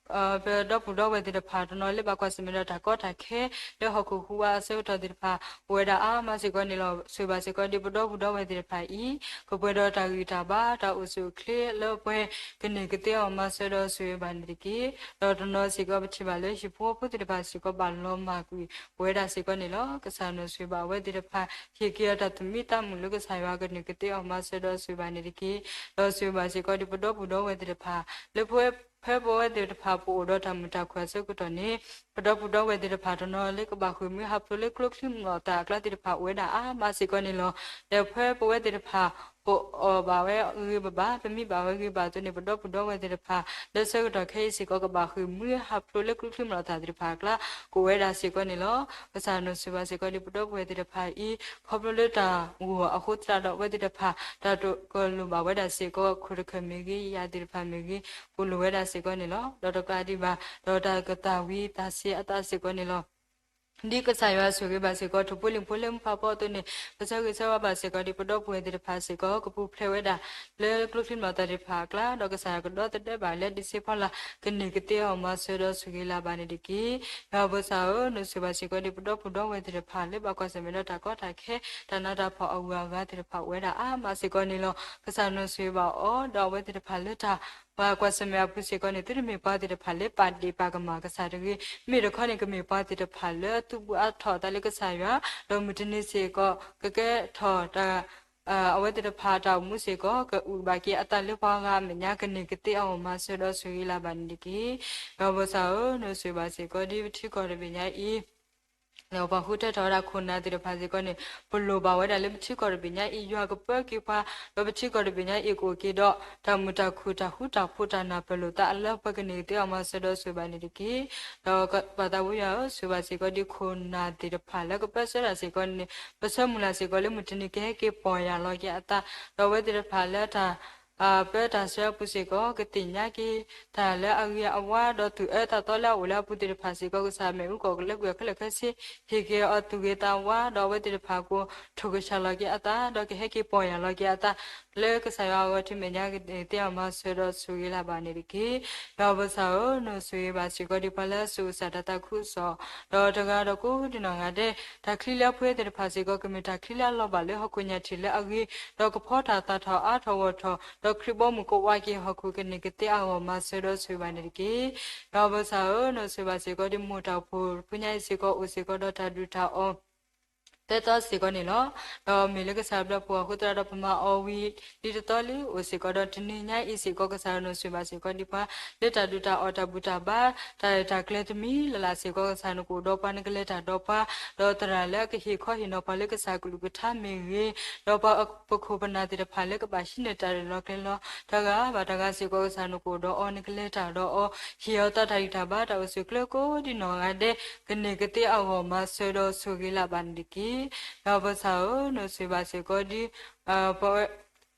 ပဒီပုၢ်ဒီဝဲၢ်သ့ၣ်တဖၣ် တနီၤလၢဘၣ်ကွၢ်ဆၢၣ်မဲာ်ဒီးတၢ်ကီတၢ်ခဲ လၢဟီၣ်ခိၣ်ဟူးဝးအဆၢကတီၢ်သ့ၣ်တဖၣ် အိၣ်ဝဲဒၣ်အါမးစ့ၢ်ကီးန့ၣ်လီၤ. ဆိၣ်ဂ့ၤဘၣ်စ့ၢ်ကီးဒ်ပဒီပုၢ်ဒီဝဲၢ်သ့ၣ်တဖၣ်အံၤ ကပှဲၤဒီးတၢ်ဂံၢ်တၢ်ဘါ တၢ်အိၣ်ဆူၣ်အိၣ်ချ့လၢပှဲၤ ကန့ၢ်ကသ့အီၤမၤစၢၤဒီးဆိၣ်ဂ့ၤဘၣ်န့ၣ်တက့ၢ်. ဒီးတနီၤစ့ၢ်ကီး ပထံၣ်ဘၣ်လၢဟံၣ်ဖိဃီဖိသ့ၣ်တဖၣ်စ့ၢ်ကီး ဘၣ်လီၤမၢ်ကွံာ် အိၣ်ဝဲဒၣ်စ့ၢ်ကီးန့ၣ်လီၤ. ကစၢ်နဆိၣ်ဂ့ၤဘၣ်အဝဲသ့ၣ်တဖၣ် ဟ့ၣ်က့ၤအီၤတၢ်သူၣ်မံသးမုာ်လၢကစၢ်ယွၤ ကန့ၢ်ကသ့အီၤမၤစၢၤဒီးဆိၣ်ဂ့ၤဘၣ်န့ၣ်တက့ၢ်. ဒီးဆိၣ်ဂ့ၤဘၣ်စ့ၢ်ကီးဒ်ပဒီပုၢ်ဒီဝဲၢ်သ့ၣ်တဖၣ် လၢပဝဲ ဖဲပဝဲသ့ၣ်တဖၣ်ပအိၣ်ဒီးတၢ်မုာ်တၢ်ခုၣ်အဆၢကတီၢ်န့ၣ် ပဒီပုၢ်ဒီဝဲၢ်သ့ၣ်တဖၣ်တနီၤလၢကဘၣ်ဃ့ၢ်မှံဟးဖျိးလၢကျိချံမျိာ်သၣ်အကျါသ့ၣ်တဖၣ်အိၣ်ဝဲဒၣ်အါမးစ့ၢ်ကီးန့ၣ်လီၤ. ဒီးဖဲပဝဲသ့ၣ်တဖၣ် ပအီၣ်ဘၣ်ဝဲဂ့ၤဂ့ၤဘၣ်ဘၣ် ပမံဘၣ်ဝဲဂ့ၤဂ့ၤဘၣ်အသိးန့ၣ် ပဒီပုၢ်ဒီဝဲၢ်သ့ၣ်တဖၣ် လၢဆၢကတီၢ်ခဲအံၤစ့ၢ်ကီး ကဘၣ်ဃ့ၢ်မှံဟးဖျိးလၢကျိချံမျိာ်သၣ်သ့ၣ်တဖၣ်အကျါ ကအိၣ်ဝဲဒၣ်စ့ၢ်ကီးန့ၣ်လီၤ. ကစၢ်ယွၤနီၢ်ဆိၣ်ဂ့ၤဘၣ်စ့ၢ်ကီးဒ်ပဒီပုၢ်ဝဲၢ်သ့ၣ်တဖၣ်အံၤ ခီဖျိလၢတၢ်ဂီၤအဃိသတးဒီး အဝဲသ့ၣ်တဖၣ် တၢ်ကလိၣ်ဘၣ်ဝဲဒၣ်စ့ၢ်ကီး ခိၣ်တခၢၣ်မ့ၢ်ဂ့ၤ ယၤသ့ၣ်တဖၣ်မ့ၢ်ဂ့ၤ ကလိၣ်ဝဲဒၣ်စ့ၢ်ကီးန့ၣ်လီၤ. ဒီးတကးဒံးဘၣ် ဒီးတၢ်ကသၣ်ဝံၤသးစ့အသးစ့ၢ်ကီးန့ၣ်လီၤ. ဒ်ကစၢ်ယွၤဆိၣ်ဂ့ၤဘၣ်စ့ၢ်ကီး ထိၣ်ဖိလံၣ်ဖိလၢမူဖးဖီအသိးန့ၣ် ပဆၢဂ့ၤဆၢဝါဘၣ်စ့ၢ်ကီးဒ်ပဒီပုၢ်ဝဲၢ်သ့ၣ်တဖၣ်စ့ၢ်ကီး ကပူၤဖျဲးဝဲဒၣ် လၢကျိချံမျိာ်သၣ်သ့ၣ်တဖၣ်အကျါ ဒီးကစၢ်ယွၤကဒီသဒၢဘၣ်လၢဒံးစ့ဖီလာ် ကန့ၢ်ကသ့အဂီၢ်မၤစၢၤဒီးဆိၣ်ဂ့ၤလၢ်ဘၣ်န့ၣ်တက့ၢ်. ယွၤပၢ်စၢ်ဧၢ, နီၢ်ဆိၣ်ဂ့ၤဘၣ်စ့ၢ်ကီးဒ်ပဒီပုၢ်ဒီဝဲၢ်သ့ၣ်တဖၣ် လၢဘၣ်ကွၢ်ဆၢၣ်မဲာ်ဒီးတၢ်ကီတၢ်ခဲ တၢ်နးတၢ်ဖှီၣ်အဂုၤအဂၤသ့ၣ်တဖၣ်အိၣ်ဝဲဒၣ်အါမးစ့ၢ်ကီးန့ၣ်လီၤ. ကစၢ်နီၢ်ဆိၣ်ဂ့ၤဘၣ်အီၤ ဒီးအဝဲသ့ၣ်တဖၣ်လၢတၢ် ပှၤကွၢ်ဆၢၣ်မဲာ်အပူၤစ့ၢ်ကီးန့ၣ် သုတမ့ၢ်ပှၤသ့ၣ်တဖၣ်လၢပာ်ဒ့ၣ်ပာ်ကမၣ်ကစၢ်တဂ့ၤ, မ့ၢ်တခီန့ၣ် ကမ့ၢ်ပှၤသ့ၣ်တဖၣ်လၢအသုးဘူးအါထီၣ်အသးလၢကစၢ်ယွၤ, ဒီးမုၢ်တနံၤစ့ၢ်ကီး ကကဲထီၣ်တၢ် အဝဲသ့ၣ်တဖၣ်အတၢ်အိၣ်မူစ့ၢ်ကီး ကအုၣ်ဘၣ်က့ၤအသးလၢပှၤဂၤအမဲာ်ညါ ကန့ၢ်ကသ့အဂီၢ်မၤစၢၤဒီးဆိၣ်ဂ့ၤလၢ်ဘၣ်န့ၣ်တက့ၢ်. ယွၤပၢ်စၢ်ဧၢ, နီၢ်ဆိၣ်ဂ့ၤဘၣ်စ့ၢ်ကီးဒ်ပထံကီၢ်တဘ့ၣ်ညါအံၤ ဒီးပှၤဃုထၢထီၣ်ဝဲဒၣ်ခိၣ်နၢ်သ့ၣ်တဖၣ်စ့ၢ်ကီးန့ၣ် ပလိၣ်ဘၣ်ဝဲဒၣ်လၢပထံကီၢ်တဘ့ၣ်ညါအံၤ ယွၤကပၢက့ၤပှၤ, ဒီးပထံကီၢ်တဘ့ၣ်ညါအံၤကအိၣ်က့ၤဒီး တၢ်မုာ်တၢ်ခုၣ် တၢ်ဃူတၢ်ဖိးတၢ်နၢ်ပၢၢ်လိာ်သးအလၢပှဲၤ ကန့ၢ်ကသ့အဂီၢ်မၤစၢၤဒီးဆိၣ်ဂ့ၤဘၣ်န့ၣ်တက့ၢ်. ဒီးပၢ်သးဝံယွၤဧၢ, ဆိၣ်ဂ့ၤဘၣ်စ့ၢ်ကီးဒ်ခိၣ်နၢ်သ့ၣ်တဖၣ်လၢကပၢဆှၢတၢ်စ့ၢ်ကီးန့ၣ် ပဆၢမုၢ်လၢ်စ့ၢ်ကီးလၢမုၢ်တနံၤ ကဟဲက့ၤပီၢ်ယၢ်လီၤက့ၤအသး, ဒီးအဝဲသ့ၣ်တဖၣ်လၢတၢ် ပၢတၢ်ဆှၢအပူၤစ့ၢ်ကီး ကသ့ၣ်ညါက့ၤတၢ်လၢအဂ့ၤအဝါ ဒီးသူၣ်အၢသးသီလၢအအိၣ်လၢအပူၤသ့ၣ်တဖၣ်စ့ၢ်ကီး ကစၢ်မ့ၣ်အူကီၢ်ကလၢကွံာ်အခဲလၢာ်ခဲဆ့ ဟ့ၣ်က့ၤအီၤသူၣ်ဂ့ၤသးဝါ ဒီးအဝဲသ့ၣ်တဖၣ်ကထိၣ်ကဆှီလီၤက့ၤအသး ဒီးကဟဲက့ၤပီၢ်ယၢ်လီၤက့ၤအသး လၢကစၢ်ယွၤအဂီၢ် တုၤမဲာ်ညါကသ့အီၤမၤစၢၤဒီးဆိၣ်ဂ့ၤလၢ်ဘၣ်န့ၣ်တက့ၢ်. ယွၤပၢ်စၢ်ဧၢ, နီၢ်ဆိၣ်ဂ့ၤဘၣ်စ့ၢ်ကီးဒ်ပှၤလၢအစိၤအစၢ်တၢ်သးခုကစီၣ် ဒီးတဂၤဒီးကိးဒံနီၢ်ဂၤဒဲး တၢ်ချံလၢအပှ့ၤသ့ၣ်တဖၣ်စ့ၢ်ကီး ကမ့ၢ်တၢ်ချံလၢအလီၤဘၣ်လၢဟီၣ်ခိၣ်ညၣ်ထံးလၢအဂ့ၤ ဒီးကဖီတၢ်သၣ်ထီၣ်အါထီၣ်ဂီၢ်ထီၣ် ဒီးခရံာ်ဘီမုၢ်ကဝါက့ၤဟီၣ်ခိၣ် ကန့ၢ်ကသ့အဂီၢ်မၤစၢၤဒီးဆိၣ်ဂ့ၤဘၣ်န့ၣ်တက့ၢ်. ယွၤပၢ်စၢ်ဧၢ, နီၢ်ဆိၣ်ဂ့ၤဘၣ်စ့ၢ်ကီးဒ်မိၢ်တၢ်အိၣ်ဖှိၣ်တဖုညါအံၤစ့ၢ်ကီး အိၣ်စ့ၢ်ကီးဒီးတၢ်ဒုၣ်တၢ်အီၣ် သၢသီစ့ၢ်ကီးန့ၣ်လီၤ. ဒီးမ့ၢ်လၢကစၢ်ဘျုးပှၤအဃိသတးဒီး ပမၤအီၤဝံၤ ဒ်တသီလံ အိၣ်စ့ၢ်ကီးဒီးတနံၤညါအံၤစ့ၢ်ကီး ကစၢ်ယွၤနီၢ်ဆိၣ်ဂ့ၤဘၣ်စ့ၢ်ကီးဒ်ပှၤ လၢတၢ်ဒုၣ်တၢ်အီၣ်တၢ်ဘူၣ်တၢ်ဘါ တၢ်ရဲၣ်တၢ်ကျဲၤတမံၤလၢ်လၢ်စ့ၢ်ကီး ကစၢ်နကအိၣ်ဒီးပှၤ နကလဲၤတၢ်ဒီးပှၤ ဒီးသရၣ်လၢအကဟ့ၣ်ခီဟ့ၣ်နီၤပှၤလၢကစၢ်ကလုၢ်ကထါမ့ၢ်ဂ့ၤ ဒီးပှၤပခိၣ်ပနၢ်သ့ၣ်တဖၣ်လၢကဘၣ်ဟံးန့ၢ်တၢ်ရဲၣ်လီၤကျဲၤလီၤ တဂၤဘၣ်တဂၤစ့ၢ်ကီး ကစၢ်နကအိၣ်ဒီးအီၤ နကလဲၤတၢ်ဒီးအီၤ ဟ့ၣ်အီၤသးတၢ်ဂံၢ်တၢ်ဘါ တၢ်အိၣ်ဆူၣ်အိၣ်ချ့ကိးဒံနီၢ်ဂၤဒဲး ကန့ၢ်ကသ့အဂီၢ်မၤစၢၤဒီးဆိၣ်ဂ့ၤလၢ်ဘၣ်န့ၣ်တက့ၢ်. ယွၤပၢ်စၢ်ဧၢ, နီၢ်ဆိၣ်ဂ့ၤဘၣ်စ့ၢ်ကီးဒ်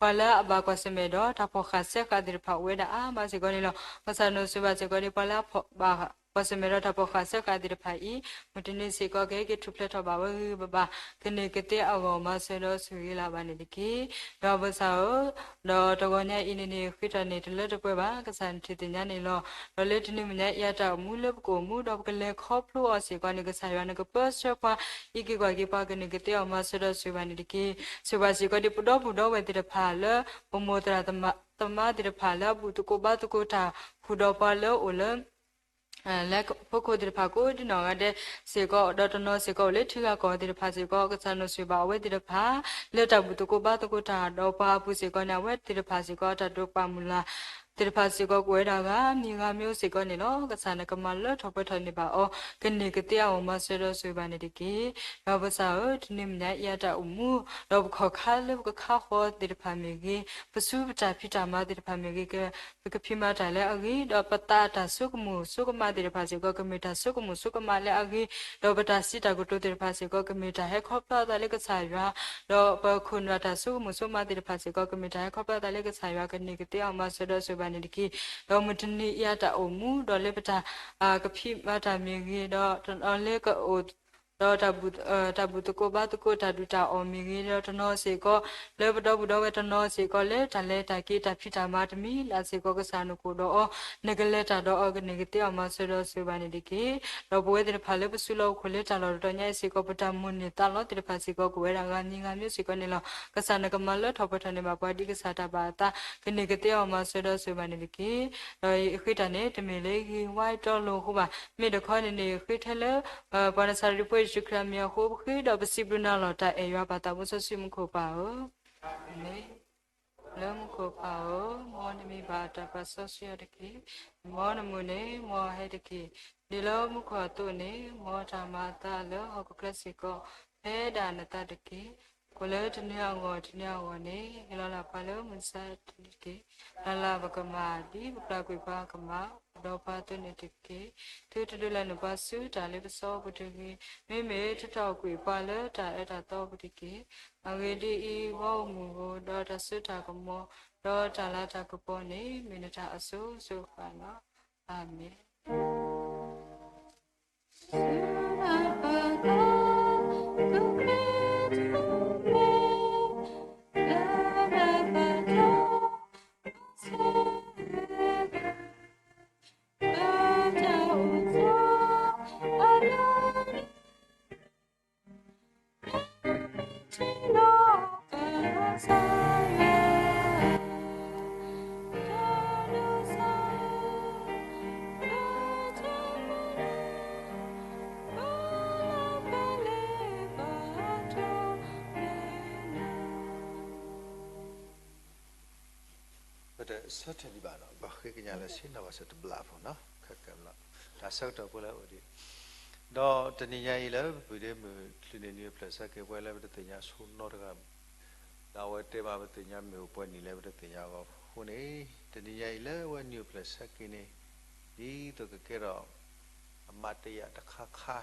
ပှၤလၢအဘၣ်ကွၢ်ဆၢၣ်မဲာ်ဒီးတၢ်ဖီၣ်ဃာ်စဲဃာ်သ့ၣ်တဖၣ်အိၣ်ဝဲဒၣ်အါမးစ့ၢ်ကီးန့ၣ်လီၤ. ကစၢ်နီၢ်ဆိၣ်ဂ့ၤဘၣ်စ့ၢ်ကီးဒ်ပှၤလၢအဘၣ်ကွၢ်ဆၢၣ်မဲာ်ဒီးတၢ်ဖီၣ်ဃာ်စဲဃာ်သ့ၣ်တဖၣ်အံၤ မုၢ်တနံၤစ့ၢ်ကီး ကဟဲက့ၤထူၣ်ဖျဲးထီၣ်ဘၣ်ဝဲဂ့ၤဂ့ၤဘၣ်ဘၣ် ကန့ၢ်ကသ့အဂီၢ်မၤစၢၤဒီးဆိၣ်ဂ့ၤလၢ်ဘၣ်န့ၣ်တက့ၢ်. ယွၤပၢ်စၢ်ဧၢ, ဒီးတဂီၤညါအံၤန့ၣ်န့ၣ် ဃ့ထီၣ်န့ၣ်တလၢတပှဲၤဘၣ် ကစၢ်နထံၣ်သ့ၣ်ညါန့ၣ်လီၤ. ဒီးလၢတနံၤညါအံၤအတၢ်အိၣ်မူလၢပကအိၣ်မူဒီးပကလဲၤခီဖျိအီၤစ့ၢ်ကီးန့ၣ် ကစၢ်ယွၤနကပၢဆှၢပှၤ အံးက့ၤကွၢ်က့ၤပှၤ ကန့ၢ်ကသ့အဂီၢ်မၤစၢၤဒီးဆိၣ်ဂ့ၤဘၣ်န့ၣ်တက့ၢ်. ဆိၣ်ဂ့ၤဘၣ်စ့ၢ်ကီးဒ်ပဒီပုၢ်ဒီဝဲၢ်သ့ၣ်တဖၣ်လၢ ပမိၢ်သရၣ်သမါသ့ၣ်တဖၣ်လၢအဘူၣ်သကိးဘါသကိးတၢ် ဃုာ်ဒီးပှၤလၢအအိၣ်လၢ လၢဖိခိၣ်သ့ၣ်တဖၣ်ကိးဒံနီၢ်ဂၤဒဲးစ့ၢ်ကီး ဒီးတနီၤစ့ၢ်ကီးအိၣ်လၢထံဂၤကီၢ်သ့ၣ်တဖၣ်စ့ၢ်ကီး ကစၢ်နီၢ်ဆိၣ်ဂ့ၤဘၣ်အဝဲသ့ၣ်တဖၣ် လၢတၢ်ဘူၣ်သကိးဘါသကိးတၢ် ဒီးပှၤအပူၤစ့ၢ်ကီးန့ၣ် အဝဲသ့ၣ်တဖၣ်စ့ၢ်ကီး အတၢ်ဒိးပာ်မုၢ်လၢ် သ့ၣ်တဖၣ်စ့ၢ်ကီး ကအိၣ်ဝဲဒၣ်ဂၤမံၤဂၤမံၤအိၣ်စ့ၢ်ကီးန့ၣ်လီၤ. ကစၢ်နကမၤလၢထီၣ်ပှဲၤထီၣ်န့ၢ်ဘၣ်အီၤ ကန့ၢ်ကသ့အဂီၢ်မၤစၢၤဒီးဆိၣ်ဂ့ၤဘၣ်န့ၣ်တက့ၢ်. ယွၤပၢ်စၢ်ဧၢ, တနံၤညါအံၤအတၢ်အိၣ်မူ ဒီးပခီၣ်ခါလၢပကခါဃီသ့ၣ်တဖၣ်မ့ၢ်ဂ့ၤ, ပစုပတၢ်ဖံးတၢ်မၤသ့ၣ်တဖၣ်မ့ၢ်ဂ့ၤ, ပကဖံးမၤတၢ်လၢအဂ့ၤ, ဒီးပသးအတၢ်ဆိကမိၣ်ဆိကမးသ့ၣ်တဖၣ်စ့ၢ်ကီး ကမ့ၢ်တၢ်ဆိကမိၣ်ဆိကမးလၢအဂ့ၤ, ဒီးပတၢ်စံးတၢ်ကတိၤသ့ၣ်တဖၣ်စ့ၢ်ကီး ကမ့ၢ်တၢ်ဟဲခီဖျိအသးလၢကစၢ်ယွၤ, ဒီးပခိၣ်နူာ်တၢ်ဆိကမိၣ်ဆိကမးသ့ၣ်တဖၣ်စ့ၢ်ကီး ကမ့ၢ်တၢ်ဟဲခီဖျိအသးလၢကစၢ်ယွၤ ကန့ၢ်ကသ့အဂီၢ်မၤစၢၤဒီးဆိၣ်ဂ့ၤဘၣ်န့ၣ်တက့ၢ်. ဒီးမုၢ်တနံၤအံၤအတၢ်အိၣ်မူ ဒီးလၢပတၢ် ကဖံးမၤတၢ်မ့ၢ်ဂ့ၤ, ဒီးတနီၤလၢကအိၣ် ဒီးတၢ်ဘူၣ်သကိးဘါသကိးတၢ်ဒုၣ်တၢ်အီၣ်မ့ၢ်ဂ့ၤ, ဒီးတနီၤစ့ၢ်ကီး လၢပဒီပုၢ်ဒီဝဲၢ်တနီၤစ့ၢ်ကီး လၢတၢ်လဲၤတၢ်က့ၤတၢ်ဖံးတၢ်မၤတမံၤလၢ်စ့ၢ်ကီး ကစၢ်နကအိၣ်ဒီးအီၤ နကလဲၤတၢ်ဒီးအီၤ ကန့ၢ်ကသ့အဂီၢ်မၤစၢၤဒီးဆိၣ်ဂ့ၤဘၣ်န့ၣ်တက့ၢ်. ဒီးပဝဲသ့ၣ်တဖၣ်လၢပစုလီၢ်အိၣ်ခိၣ်လၢတၢ်လီၢ်တတီၤညါအံၤစ့ၢ်ကီး ပတၢ်မိၣ်န့ၢ်သးလီသ့ၣ်တဖၣ်စ့ၢ်ကီး ကအိၣ်ဝဲဒၣ်ဂၤမံၤဂၤမံၤစ့ၢ်ကီးန့ၣ်လီၤ. ကစၢ်နကမၤလၢထီၣ်ပှဲၤထီၣ်န့ၢ်ဘၣ်ပှၤဒ်ကစၢ်တၢ်ဘၣ်အသး ကန့ၢ်ကသ့အဂီၢ်မၤစၢၤဒီးဆိၣ်ဂ့ၤဘၣ်န့ၣ်တက့ၢ်. ဒီးယဃ့တၢ်န့ၣ် တမ့ၢ်လၢယဂ့ၢ်ဝါယတီလိၤအဃိဘၣ်. မ့ၢ်တခီန့ၣ်န့ၣ် ယဃ့ထဲလၢ ပှၤနၤစၤရ့းဖိယ့ၣ်ၡူးခရံာ်အမံၤအဃိ ပဃ့ဒီးပစံးဘျုးနၤလီၤ တၢ်အဲၣ်ယွၤပၢ်သးဘိစီဆှံမူခိၣ်ပၢ်ဧၢ, လၢမူခိၣ်ပၢ်ဧၢ, နမ့ၢ်ဘၣ်တၢ်ပာ်စီဆှံအီၤတက့ၢ်. မ်နမုၢ်န့ၣ် မ်အဟဲတက့ၢ်. ဒ်လၢမူခိၣ်အသိးန့ၣ် မ်တၢ်မၤအသးလၢဟီၣ်ခိၣ်ချၢစ့ၢ်ကီး ဖဲဒၣ်နသးတက့ၢ်. ကိၣ်လၢတနံၤအဂီၢ်တနံၤအဂီၢ်န့ၣ် ဟ့ၣ်လီၤလၢပှၤလၢမုၢ်ဆါတနံၤတက့ၢ်. လၢ်လၢ်ပကမၤ ဒ်ပပျၢ်ကွံာ်ပှၤကမၤ အိၣ်ဒီးပှၤအသိးန့ၣ်တက့ၢ်. သုတဒုးလဲၤနုာ်ပှၤဆူတၢ်လ့ပစီပူၤတဂ့ၤ. မ့မ့ၢ်သုတၢ်အိၣ်ကွံာ်ပှၤလၢတၢ်အၢတၢ်သီပူၤတက့ၢ်. အဂ့ၢ်ဒ်အံၤ, ပှၤအိၣ်မူအဃိ ဒီးတၢ်စိတၢ်ကမီၤ ဒီးတၢ်လၤတၢ်ကပီၤန့ၣ် မ့ၢ်နတၢ်အစိၤစိၤအဃၣ်လီၤ. အၤမ့ၣ်. ပတဆၢထၢၣ်ဒံးဘၣ်နီၤ, ပဃ့ကညးလၢဆ့ၣ်နီၤဘၣ်စၢၤတဘျီဖိနီၤ, ခဲကဲဘျီ, တၢ်ဆၢကတီၢ်ဖိလၢအအိၣ်ဒံး, ဒီးတနံၤညါအံၤလၢပပုၢ်ဒ့မုၣ် ချုးန့ၢ်နံၣ်အိၣ်ဖျဲၣ်ဆၢက့ၤ ပဝဲလၢပတသ့ၣ်ညါဆိနီတဂၤ, ဒီးအဝဲတဲဘၣ်ပသ့ၣ်ညါမ့ၢ်အိၣ်ပှဲၤနံၣ်လၢပတသ့ၣ်ညါအဂီၢ် အဃိန့ၣ် တနံၤညါအံၤလၢအဝဲနံၣ်အိၣ်ဖျဲၣ်ဆၢက့ၤန့ၣ် ဒ်သိးကကဲထီၣ် အမၤတယာ်တခါခါ,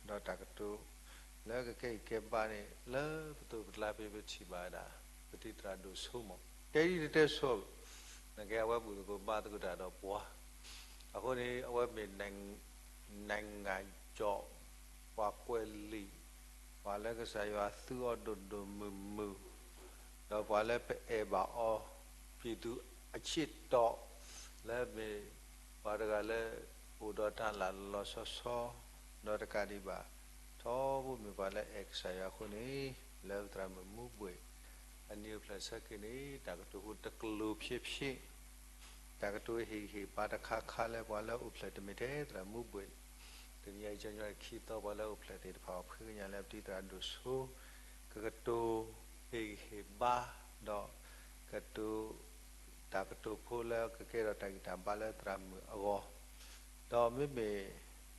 ဒီးတၢ်ကတိၤ လၢကကဲအံၤကဲဘၣ်န့ၣ် လၢပသိးပကျါဖဲပထံၣ်ဘၣ်ဝဲဒၣ် ပတံၤသရၣ်ဒိၣ်ဆိမး တဲဒ်တတဲဆိ, နကဲအဝဲဘူၣ်သကိးဘါသကိးတၢ်ဒီးပှၤ, အဃိန့ၣ် အဝဲမ့ၢ် နိုင်ငံကျော် ပှၤကွဲးလံာ်, ပှၤလၢကစၢ်ယွၤသူအီၤဒိၣ်ဒိၣ်မုၢ်မုၢ်, ဒီးပှၤလၢပအဲၣ်ဘၣ်အီၤ ပြည်သူအချစ်တော်, လၢမ့ၢ်ပှၤတဂၤလၢ အိၣ်ဒီးတၢ်လၤလီၤဆီဆီ, ဒီးတကးဒံးဘၣ် ထီဘိမ့ၢ်ပှၤလၢအဲၣ်ကစၢ်ယွၤအဃိန့ၣ် လၢပသရၣ်မုၣ်မူဘှ့ၣ် အနံၣ်အိၣ်ဖျဲၣ်ဆၢက့ၤန့ၣ် တၢ်ကတိၤဖိတကလုာ်ဖျ့ဖျ့ တၢ်ကတိၤဟ့ၣ်ဂံၢ်ဟ့ၣ်ဘါတခါခါလၢပှၤလၢအိၣ်ဖျဲၣ်တမ့ၢ်ထဲသရၣ်မူဘှ့ၣ်, တနံၤအံၤကညီခံသီပှၤလၢအိၣ်ဖျဲၣ်သ့ၣ်တဖၣ် အီၤဖှ့ကညးလၢပတံၤသရၣ်ဒိၣ်ဆိ, ကကတိၤဟ့ၣ်ဂံၢ်ဟ့ၣ်ဘါ, ဒီးကတိၤ တၢ်ကတိၤဖိလၢကကဲထီၣ်တၢ်ဂံၢ်တၢ်ဘါလၢသရၣ်မုၣ်အဂီၢ်, ဒီးမ့မ့ၢ်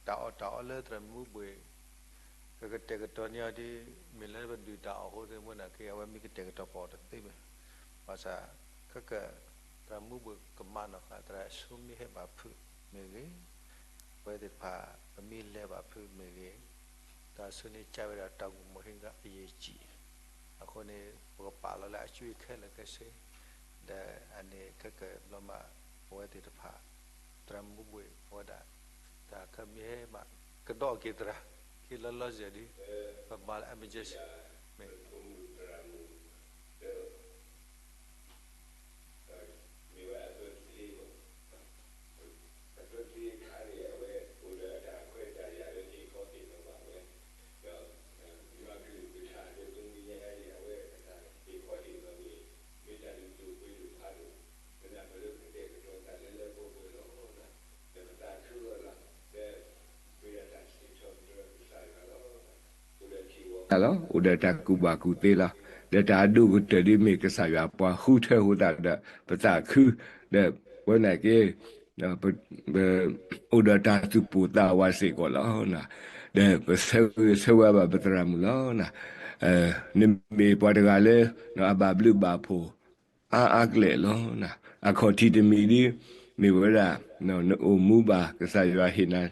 တၢ်အီၣ်တၢ်အီလၢသရၣ်မူဘှ့ၣ် ကကတဲာ်ကတီၤန့ၢ်အီၤဒ် မ့ၢ်လၢပဒုၣ်တၢ်အီၣ်အဃိသ့ၣ်မ့ၢ်နာ်က့ အဝဲမ့ၢ်ကတဲာ်ကတီၤပာ်အီၤတသ့ဘၣ်. ဘၣ်ဆၣ် ခဲက သရၣ်မူဘှ့ၣ်ကမၤနီၣ်ဃာ် သရၣ်ဆိမ့ၢ်ဟဲဘၣ်ဖုးမ့ၢ်ဂ့ၤ, ပဝဲသ့ၣ်တဖၣ် ပမ့ၢ်လဲၤဘၣ်ဖုးမ့ၢ်ဂ့ၤ, သရၣ်ဆိန့ၣ်ကးဝဲဒၣ်တၢ်ဂီၤမူဟ့ၣ်ဂံၢ်အယံၤကံၣ်, အဃိန့ၣ် ပကပာ်လီၤလၢအကၠွ့ခဲလၢာ်ခဲဆ့, ဒီးအန့ၣ်ခဲကဘျီမး ပဝဲသ့ၣ်တဖၣ် သရၣ်မူဘှ့ၣ်အဝဲဒၣ် တၢ်ခၢၣ်မ့ၢ်ဟဲမး ကဒီးက့ၤသရၣ် က့ၤလီၤလီၤဆဲးဒ် ပမၤလၢ emergency မ့ၢ် လီၤ အိၣ်ဒီးတၢ်ကူၣ်ဘၣ်ကူၣ်သ့လီၤ. ဒီးတၢ်အဒိၣ်ကတၢၢ်ဒ်မ့ၢ်ကစၢ်ယွၤပှၤဃုထၢဃိသတးဒီး ပသးခု, ဒီးဝဲနာ်က့ အိၣ်ဒီးတၢ်သူၣ်ပိၢ်သးဝးစ့ၢ်ကီးလီၤ. ဒီးပဆၢဂ့ၤဆၢဝါဘၣ်ပသရၣ်မုၣ်လီၤ. နမ့ၢ်ပှၤတဂၤလၢ အဘၣ်ဘျုးဘၣ်ဖှိၣ် အါအါကလဲာ်လီၤ. အခီၣ်ထံးတမံၤဒ် မ့ၢ်ဝဲဒၣ် နအိၣ်မူဘၣ်ကစၢ်ယွၤဟ့ၣ်နၤ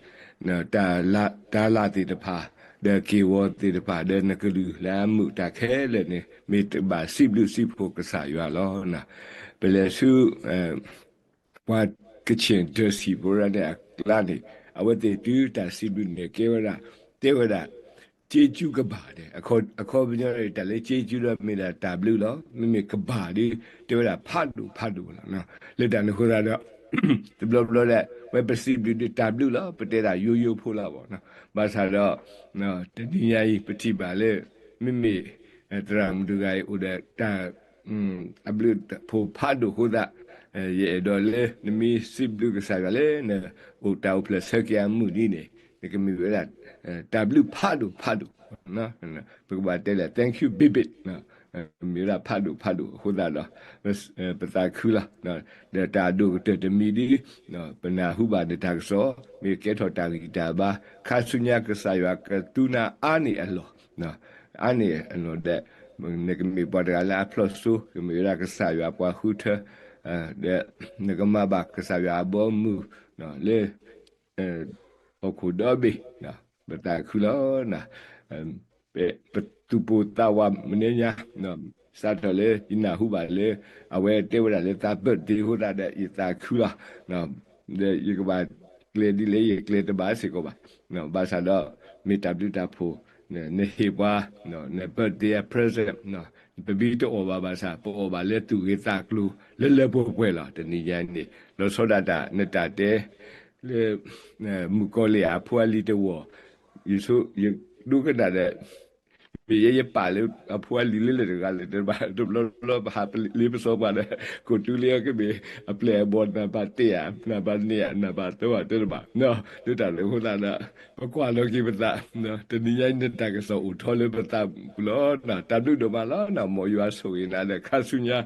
တၢ်လၢ်သ့ၣ်တဖၣ် ဒီးက့ၢ်ဂီၤသ့ၣ်တဖၣ် ဒီးနကလုၢ်လၢအမုာ်တၢ်ခဲလၢာ်န့ၣ် မ့ၢ်တဘၣ်စံးဘျုးစံးဖှိၣ်ကစၢ်ယွၤလီၤ. ပလဲၤဆူ ပှၤကခ့ၣ်တၢၢ်စံၣ်ဖိရၣ်န့ၣ်အကျါန့ၣ် အဝဲသ့ၣ်တုၤတၢ်စံးဘျုးန့ၣ်ကဲဝဲဒၣ် တဲဝဲဒၣ် ကျေးဇူးကဘၣ်န့ၣ် အခီပညီန့ၣ် တၢ်လၢကျေးဇူးဒီးမ့ၢ်ဒၣ်တၢ်ဘျုးလီၤ. မ့မ့ၢ်ကဘၣ်ဒီး တဲဝဲဒၣ်ဖးဒိၣ်ဖးဒိၣ်လီၤ. လၢတၢ်န့ၣ်အဃိသတးဒီး တဘျီဘျီဒၣ် ဝဲပစံးဘျုးဒီးတၢ်ဘျုးလီၤ. ပတဲဒၣ်ယိယိဖိလီၤဘၣ်. ဘၣ်ဆၣ်ဒီး တနံၤညါအံၤ ပထံၣ်ဘၣ်လၢ မ့မ့ၢ် သရၣ်မုၣ်တဂၤအံၤ အိၣ်ဒီးတၢ် အဘျုးအဖှိၣ်ဖးဒိၣ်အဃိသတး ယအဲၣ်ဒိးလၢ နမ့ၢ်စံးဘျုးကစၢ်ယွၤလၢ နအိၣ်တၢ်အိၣ်ဖျဲၣ်ဆၢက့ၤအမုၢ်ဒ်န့ၣ် နကမ့ၢ်ဝဲဒၣ် တၢ်ဘျုးဖးဒိၣ်ဖးဒိၣ် ပကဘၣ်တဲလၢ thank you ဘံၣ်ဘံၣ် မ့ၢ်ဝဲဒၣ်ဖးဒိၣ်ဖးဒိၣ်အဃိသတးဒီး ပသးခုလီၤ. ဒီးတၢ်ဒိၣ်ကတၢၢ်တမံၤဒ် ပနၢ်ဟူဘၣ်နတၢ်ကစီၣ် မ့ၢ်ကဲထီၣ်တၢ်ဂံၢ်တၢ်ဘါ ခါဆူညါကစၢ်ယွၤကသူနၤအါန့ၢ်အလီၢ်, အါန့ၢ်အလီၢ်ဒီး နကမ့ၢ်ပှၤတဂၤလၢအဖျီၣ်စိ ကမ့ၢ်ဝဲဒၣ်ကစၢ်ယွၤပှၤဃုထၢ ဒီး နကမၤဘၣ်ကစၢ်ယွၤအဘီအမုၢ် လၢ ဟီၣ်ခိၣ်ဒီဘ့ၣ် ပသးခုလီၤ. ပသူၣ်ပိၢ်သးဝးမနုၤညါ စးထီၣ်လၢယနၢ်ဟူဘၣ်လၢ အဝဲတဲဝဲဒၣ်လၢသး birthday အဃိသတးဒီး ယသးခုလီၤ. ဒီးယကဘၣ်ကျဲၤဒ်လဲၣ် ယကျဲၤတဘၣ်စ့ၢ်ကီးဘၣ်. ဘၣ်ဆၣ်ဒီး မ့ၢ်တၢ်ဘျုးတၢ်ဖှိၣ် နဟ့ၣ်ပှၤ န birthday present ပမ့ၢ်တအီၣ်ဘၣ်ဘၣ်ဆၣ် ပအီၣ်ဘၣ်လၢသူၣ်ဂ့ၤသးကျိၤလၢလၢပှဲၤပှဲၤလီၤ. တနံၤညါအံၤန့ၣ် လီၤဆီဒၣ်တၢ် နတၢ်တဲ လၢ မုၣ်ကီၤလံၢ်အဖိအလံၤတဝီၢ် ယဆိ ယဒိကနၣ်ဒီး မ့ၢ်ယဲယပာ်လၢအဖိအလံၤလၢလၢတဂၤလၢၤ တဘျီဘျီပဟးလ့ပစီပှၤဒီး ကိးတုၤလၢအကမ့ၢ် အပျဲၢ်အဘီၣ်နံပါတ်တ့ၢ်ဧါ နံပါတ်နှစ်ဧါ နံပါတ်သုံးဧါ တဲတဘၣ် လၢတၢ်န့ၣ်အဃိသတးဒီး ပကွၢ်လီၤက့ၤပသး တနံၤညါအံၤ နတၢ်ကစီၣ်အိၣ်ထီၣ်လၢပသးပူၤလီၤ. တၢ်ဘျုးဒိၣ်မးလီၤ. မ်ယွၤဆိၣ်ဂ့ၤနၤဒီး ခါဆူညါ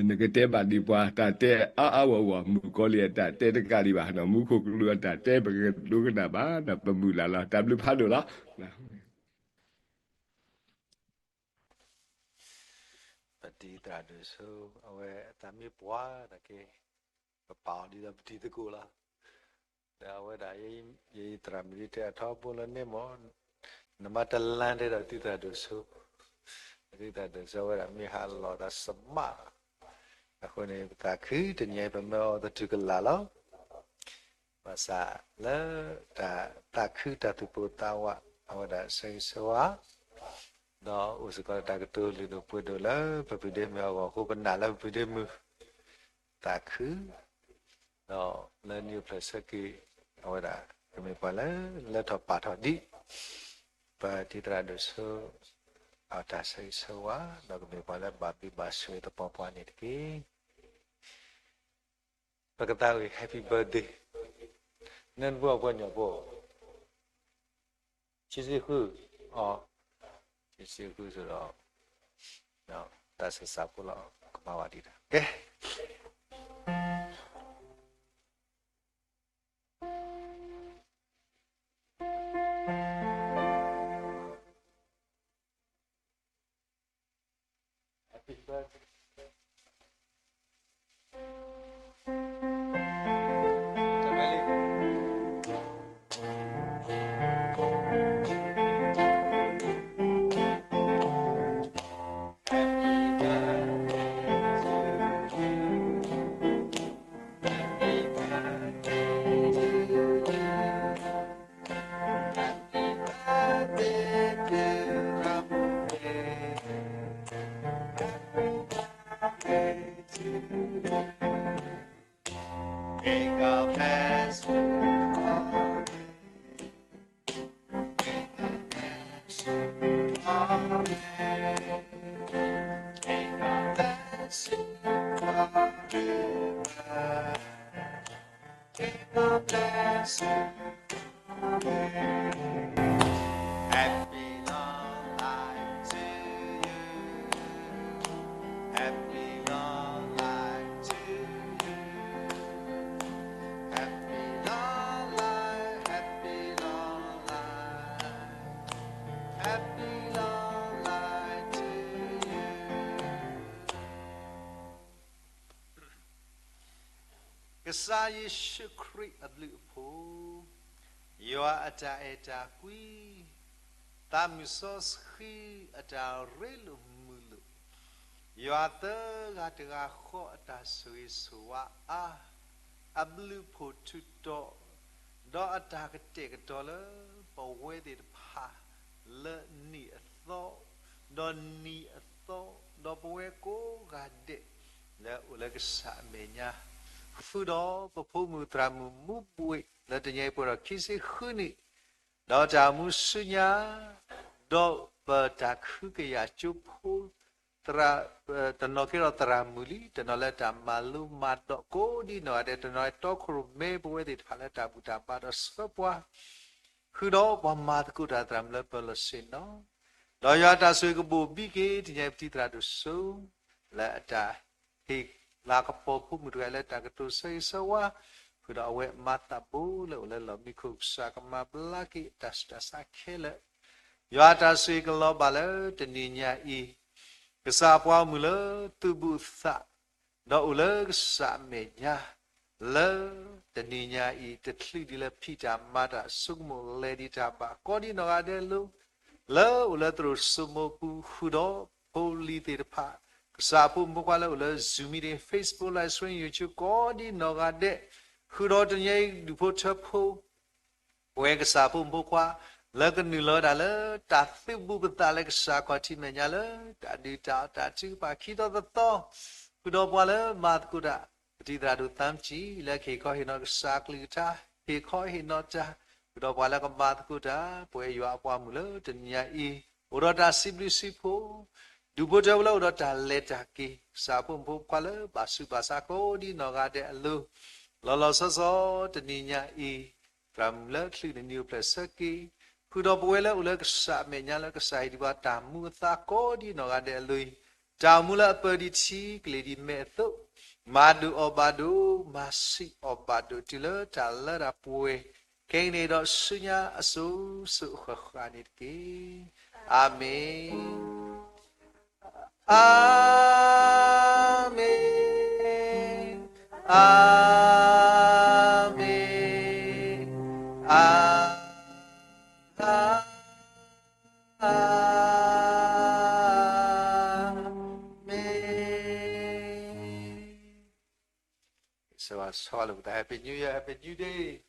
နကတဲဘၣ်ဒံးပှၤ တၢ်တဲအါအါဂီၢ်ဂီၢ် မုၣ်ကီၤလံၢ်အတၢ်တဲတကးဒံးဘၣ် မူခိၣ်ကလူးအတၢ်တဲ ပကဒိကနၣ်ဘၣ် ပမုၢ်လၢ်လီၤ. တၢ်ဘျုးဖးဒိၣ်လီၤ. ပတံၤသရၣ်ဒိၣ်စိ အဝဲအသးမ့ၢ်ပှၤနာ်က့ ပပာ်အီၤဒ်သိးပတံၤသကိးလီၤ. ဒီးအဝဲဒၣ် ယသရၣ်မုၣ်ဒ်တဲအထီဘိလၢန့ၣ်မ့ၢ် နမၤတလါတဲဒီးတံၤသရၣ်ဒိၣ်စိ တံၤသရၣ်ဒိၣ်စိ အဝဲဒၣ်မ့ၢ်ဟးလီၤဒီးစမးလီၤ. အဃိန့ၣ် ပသးခုတနံၤအံၤ ပမၢအီၤသတူၢ်ကလာ်လီၤ. ဘၣ်ဆၣ်လၢတၢ်သးခုတၢ်သူၣ်ပိၢ်သးဝး အဝဲဒၣ်ဆၢဂ့ၤဆၢဝါ ဒီးအိၣ်စ့ၢ်ကီးတၢ်ကတိၤလုၢ်ဒိၣ်ပှ့ၤဒိၣ်လၢပပုၢ်ဒ့မုၣ်အဂီၢ်အဃိ ပနာ်လၢပပုၢ်ဒ့မုၣ် သးခု ဒီးလၢနံၣ်အိၣ်ဖျဲၣ်ဆၢက့ၤ အဝဲဒၣ် ကမ့ၢ်ပှၤလၢလၢထီၣ်ပာ်ထီၣ်ဒံး ပတံၤသရၣ်ဒိၣ်စိ အတၢ်ဆၢဂ့ၤဆၢဝါ ဒီးကမ့ၢ်ပှၤလၢဘၣ်ဘျုးဘၣ်ဆိၣ်ဂ့ၤသပှၢ်ပှၢ်န့ၣ်တက့ၢ်. ပကသးဝံၣ် Happy Birthday နၢ်တပှၢ်ပှၤညီၣ်ဖိ ခံဆံဃု အီ ခံဆံဃုစ့ၢ်ဒီး တၢ်ဆံးစၢ်ဖိလီၤ ကမၤဝဲဒ်တၢ် ကဲ Happy birthday. Happy long life to you. Happy long life, happy long life. ကစၢ်ယ့ၣ်ၡူးခရံာ်အဘျုးအဖှိၣ်, ယွၤအတၢ်အဲၣ်တၢ်ကွံ, သးမုၢ်စီဆှံအတၢ်ရ့လိာ်မုာ်လိာ်, ယွၤသၢဂၤတဂၤဃီအတၢ်ဆိၣ်ဂ့ၤဆိၣ်ဝါအါ, အဘျုးအဖှိၣ်ထူးတီၤ, ဒီးအတၢ်ကတဲာ်ကတီၤလၢပဝဲသ့ၣ်တဖၣ် လၢနံၣ်အသီ, ဒီးနံၣ်အသီ, ဒီးပဝဲကိးဂၤဒဲး လၢအအိၣ်လၢကစၢ်အမဲာ်ညါ, ဃုာ်ဒီးပဖိမုၣ်သရၣ်မုၣ်မူဘှ့ၣ် လၢတနံၤအံၤပှဲၤဒီးခံဆံဃုနံၣ်, ဒီးတၢ်အိၣ်မူဆူညါ, ဒီးပတၢ်ခုကယာ်ကၠိဖိ, သရၣ်, တနီၤကဲထီၣ်သရၣ်မုၣ်လံ, တနီၤလၢတၢ်မၤလိမၤဒိးကိးဒ်နီၢ်ဂၤဒဲး, တနီၤလၢတီခိၣ်ရိၣ်မဲပဝဲသ့ၣ်တဖၣ်လၢတၢ်ဘူၣ်တၢ်ဘါဒီးဆှၢပှၤ, ဃုာ်ဒီးပှၤမၤသကိးတၢ်သရၣ်မုၣ်လၢပလီၢ်ဆ့ၣ်နီၤ ဒီးယွၤအတၢ်ဆိၣ်ဂ့ၤကဘိၣ်ဘံက့ၤ တနံၤအံၤပတံၤသရၣ်ဒိၣ်စိ လၢအတၢ်ဟ့ၣ်လၤကပီၤဖိမုၣ်တဂၤလၢတၢ်ကတိၤဆၢဂ့ၤဆၢဝါ, ဃုာ်ဒီးအဝဲမၤသးဘိလၢအိၣ်လၢလီၢ်မံခိၣ် ကစၢ်ကမၤဘျါက့ၤအတၢ်ဆူးတၢ်ဆါခဲလၢာ်, ယွၤအတၢ်ဆိၣ်ဂ့ၤကလီၤဘၣ်လၢတနံၤညါအံၤ ကစၢ်အပှၤဂီၢ်မုၢ်လၢသုးဘူးသး ဒီးအိၣ်လၢကစၢ်အမဲာ်ညါ လၢတနံၤညါအံၤ တချုးဒံးလၢဖံးတၢ်မၤတၢ် ဆိကမိၣ်လဲၤဒံးတၢ်ဘၣ် ကိးဒံးနီၢ်ဂၤဒဲးအလိၤ, လၢအိၣ်လၢသရိာ်စိမိပူၤ ဃုာ်ဒီးဖိလံၤသ့ၣ်တဖၣ်, ကစၢ်အဖိမုၣ်ဖိခွါလၢအိၣ်လၢ Zoom meeting, Facebook Live Stream, YouTube ကိးဒံးနီၢ်ဂၤဒဲး, ဃုာ်ဒီးတနံၤညါအံၤ ဒူၣ်ဖိထၢဖိ ပဝဲကစၢ်ဖိမုၣ်ဖိခွါ လၢကနုာ်လီၤဝဲဒၣ်လၢတၢ်သုးဘူးပသးလၢကစၢ်ခီၣ်ထံးမဲာ်ညါလၢ တၢ်ဒုးတၢ်အီၣ်တၢ်ထုကဖၣ်ခံသီသီသီ, ဃုာ်ဒီးပှၤလၢမၤသကိးတၢ် ပတံၤသရၣ်ဒိၣ်သးမံကၠံၣ် လၢကဟ့ၣ်ခီဟ့ၣ်နီၤကစၢ်အကလုၢ်ကထါ, ဟ့ၣ်ခီဟ့ၣ်နီၤတၢ်, ဃုာ်ဒီးပှၤလၢကမၤသကိးတၢ် ပဝဲယွၤအပှၤမုၣ်လၢတနံၤညါအံၤ, အိၣ်ဒီးတၢ်စံးဘျုးစံးဖှိၣ် ဒူၣ်ဖိထၢဖိလၢအိၣ်ဒီးတၢ်လဲၤတၢ်က့ၤ, ကစၢ်ဖိမုၣ်ဖိခွါလၢဘၣ်ဆူးဘၣ်ဆါကိးဒံးနီၢ်ဂၤဒဲးအလိၤ, လီၤလီၤဆီဆီတနံၤညါအံၤ, သရၣ်မုၣ်လၢချုးန့ၣ်နံၤအိၣ်ဖျဲၣ်ဆၢက့ၤ, ဃုာ်ဒီးပဝဲလၢအိၣ်လၢကစၢ်အမဲာ်ညါလၢကစၢ်ဟ့ၣ်ဒံးပှၤတၢ်မူအသါကိးဒံးနီၢ်ဂၤဒဲးအလိၤအံၤ, တၢ်မူလၢအပၢၤဒံးထံကလ့ၤဒံးမဲာ်အသိး, မၤဒိၣ်အီၣ်ဘၣ်ဒိၣ် မၤဆံးအီၣ်ဘၣ်ဒိၣ်တုၤလၢတၢ်လၢတၢ်ပှဲၤ ခဲအံၤန့ၣ်ဒီးဆူညါအစိၤစိၤအဃၣ်ဃၣ်န့ၣ်တက့ၢ်. အၤမ့ၣ်, အၤမ့ၣ်, အၤမ့ၣ်, အၤ မ့ၣ်. ဆၢဂ့ၤဆၢဝါလိာ်ပသး Happy New Year, Happy New Day.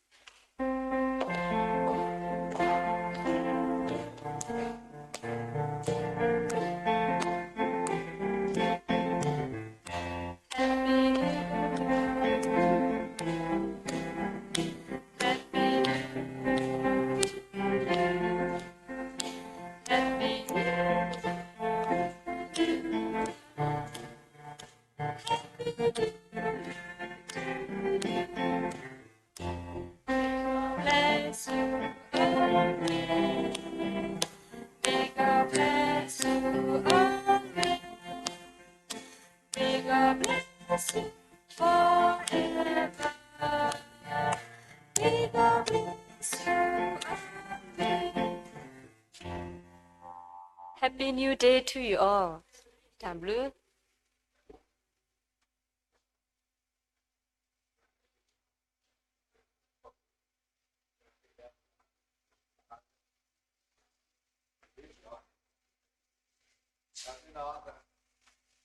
Happy New Day to you all. တၢ်ဘျုး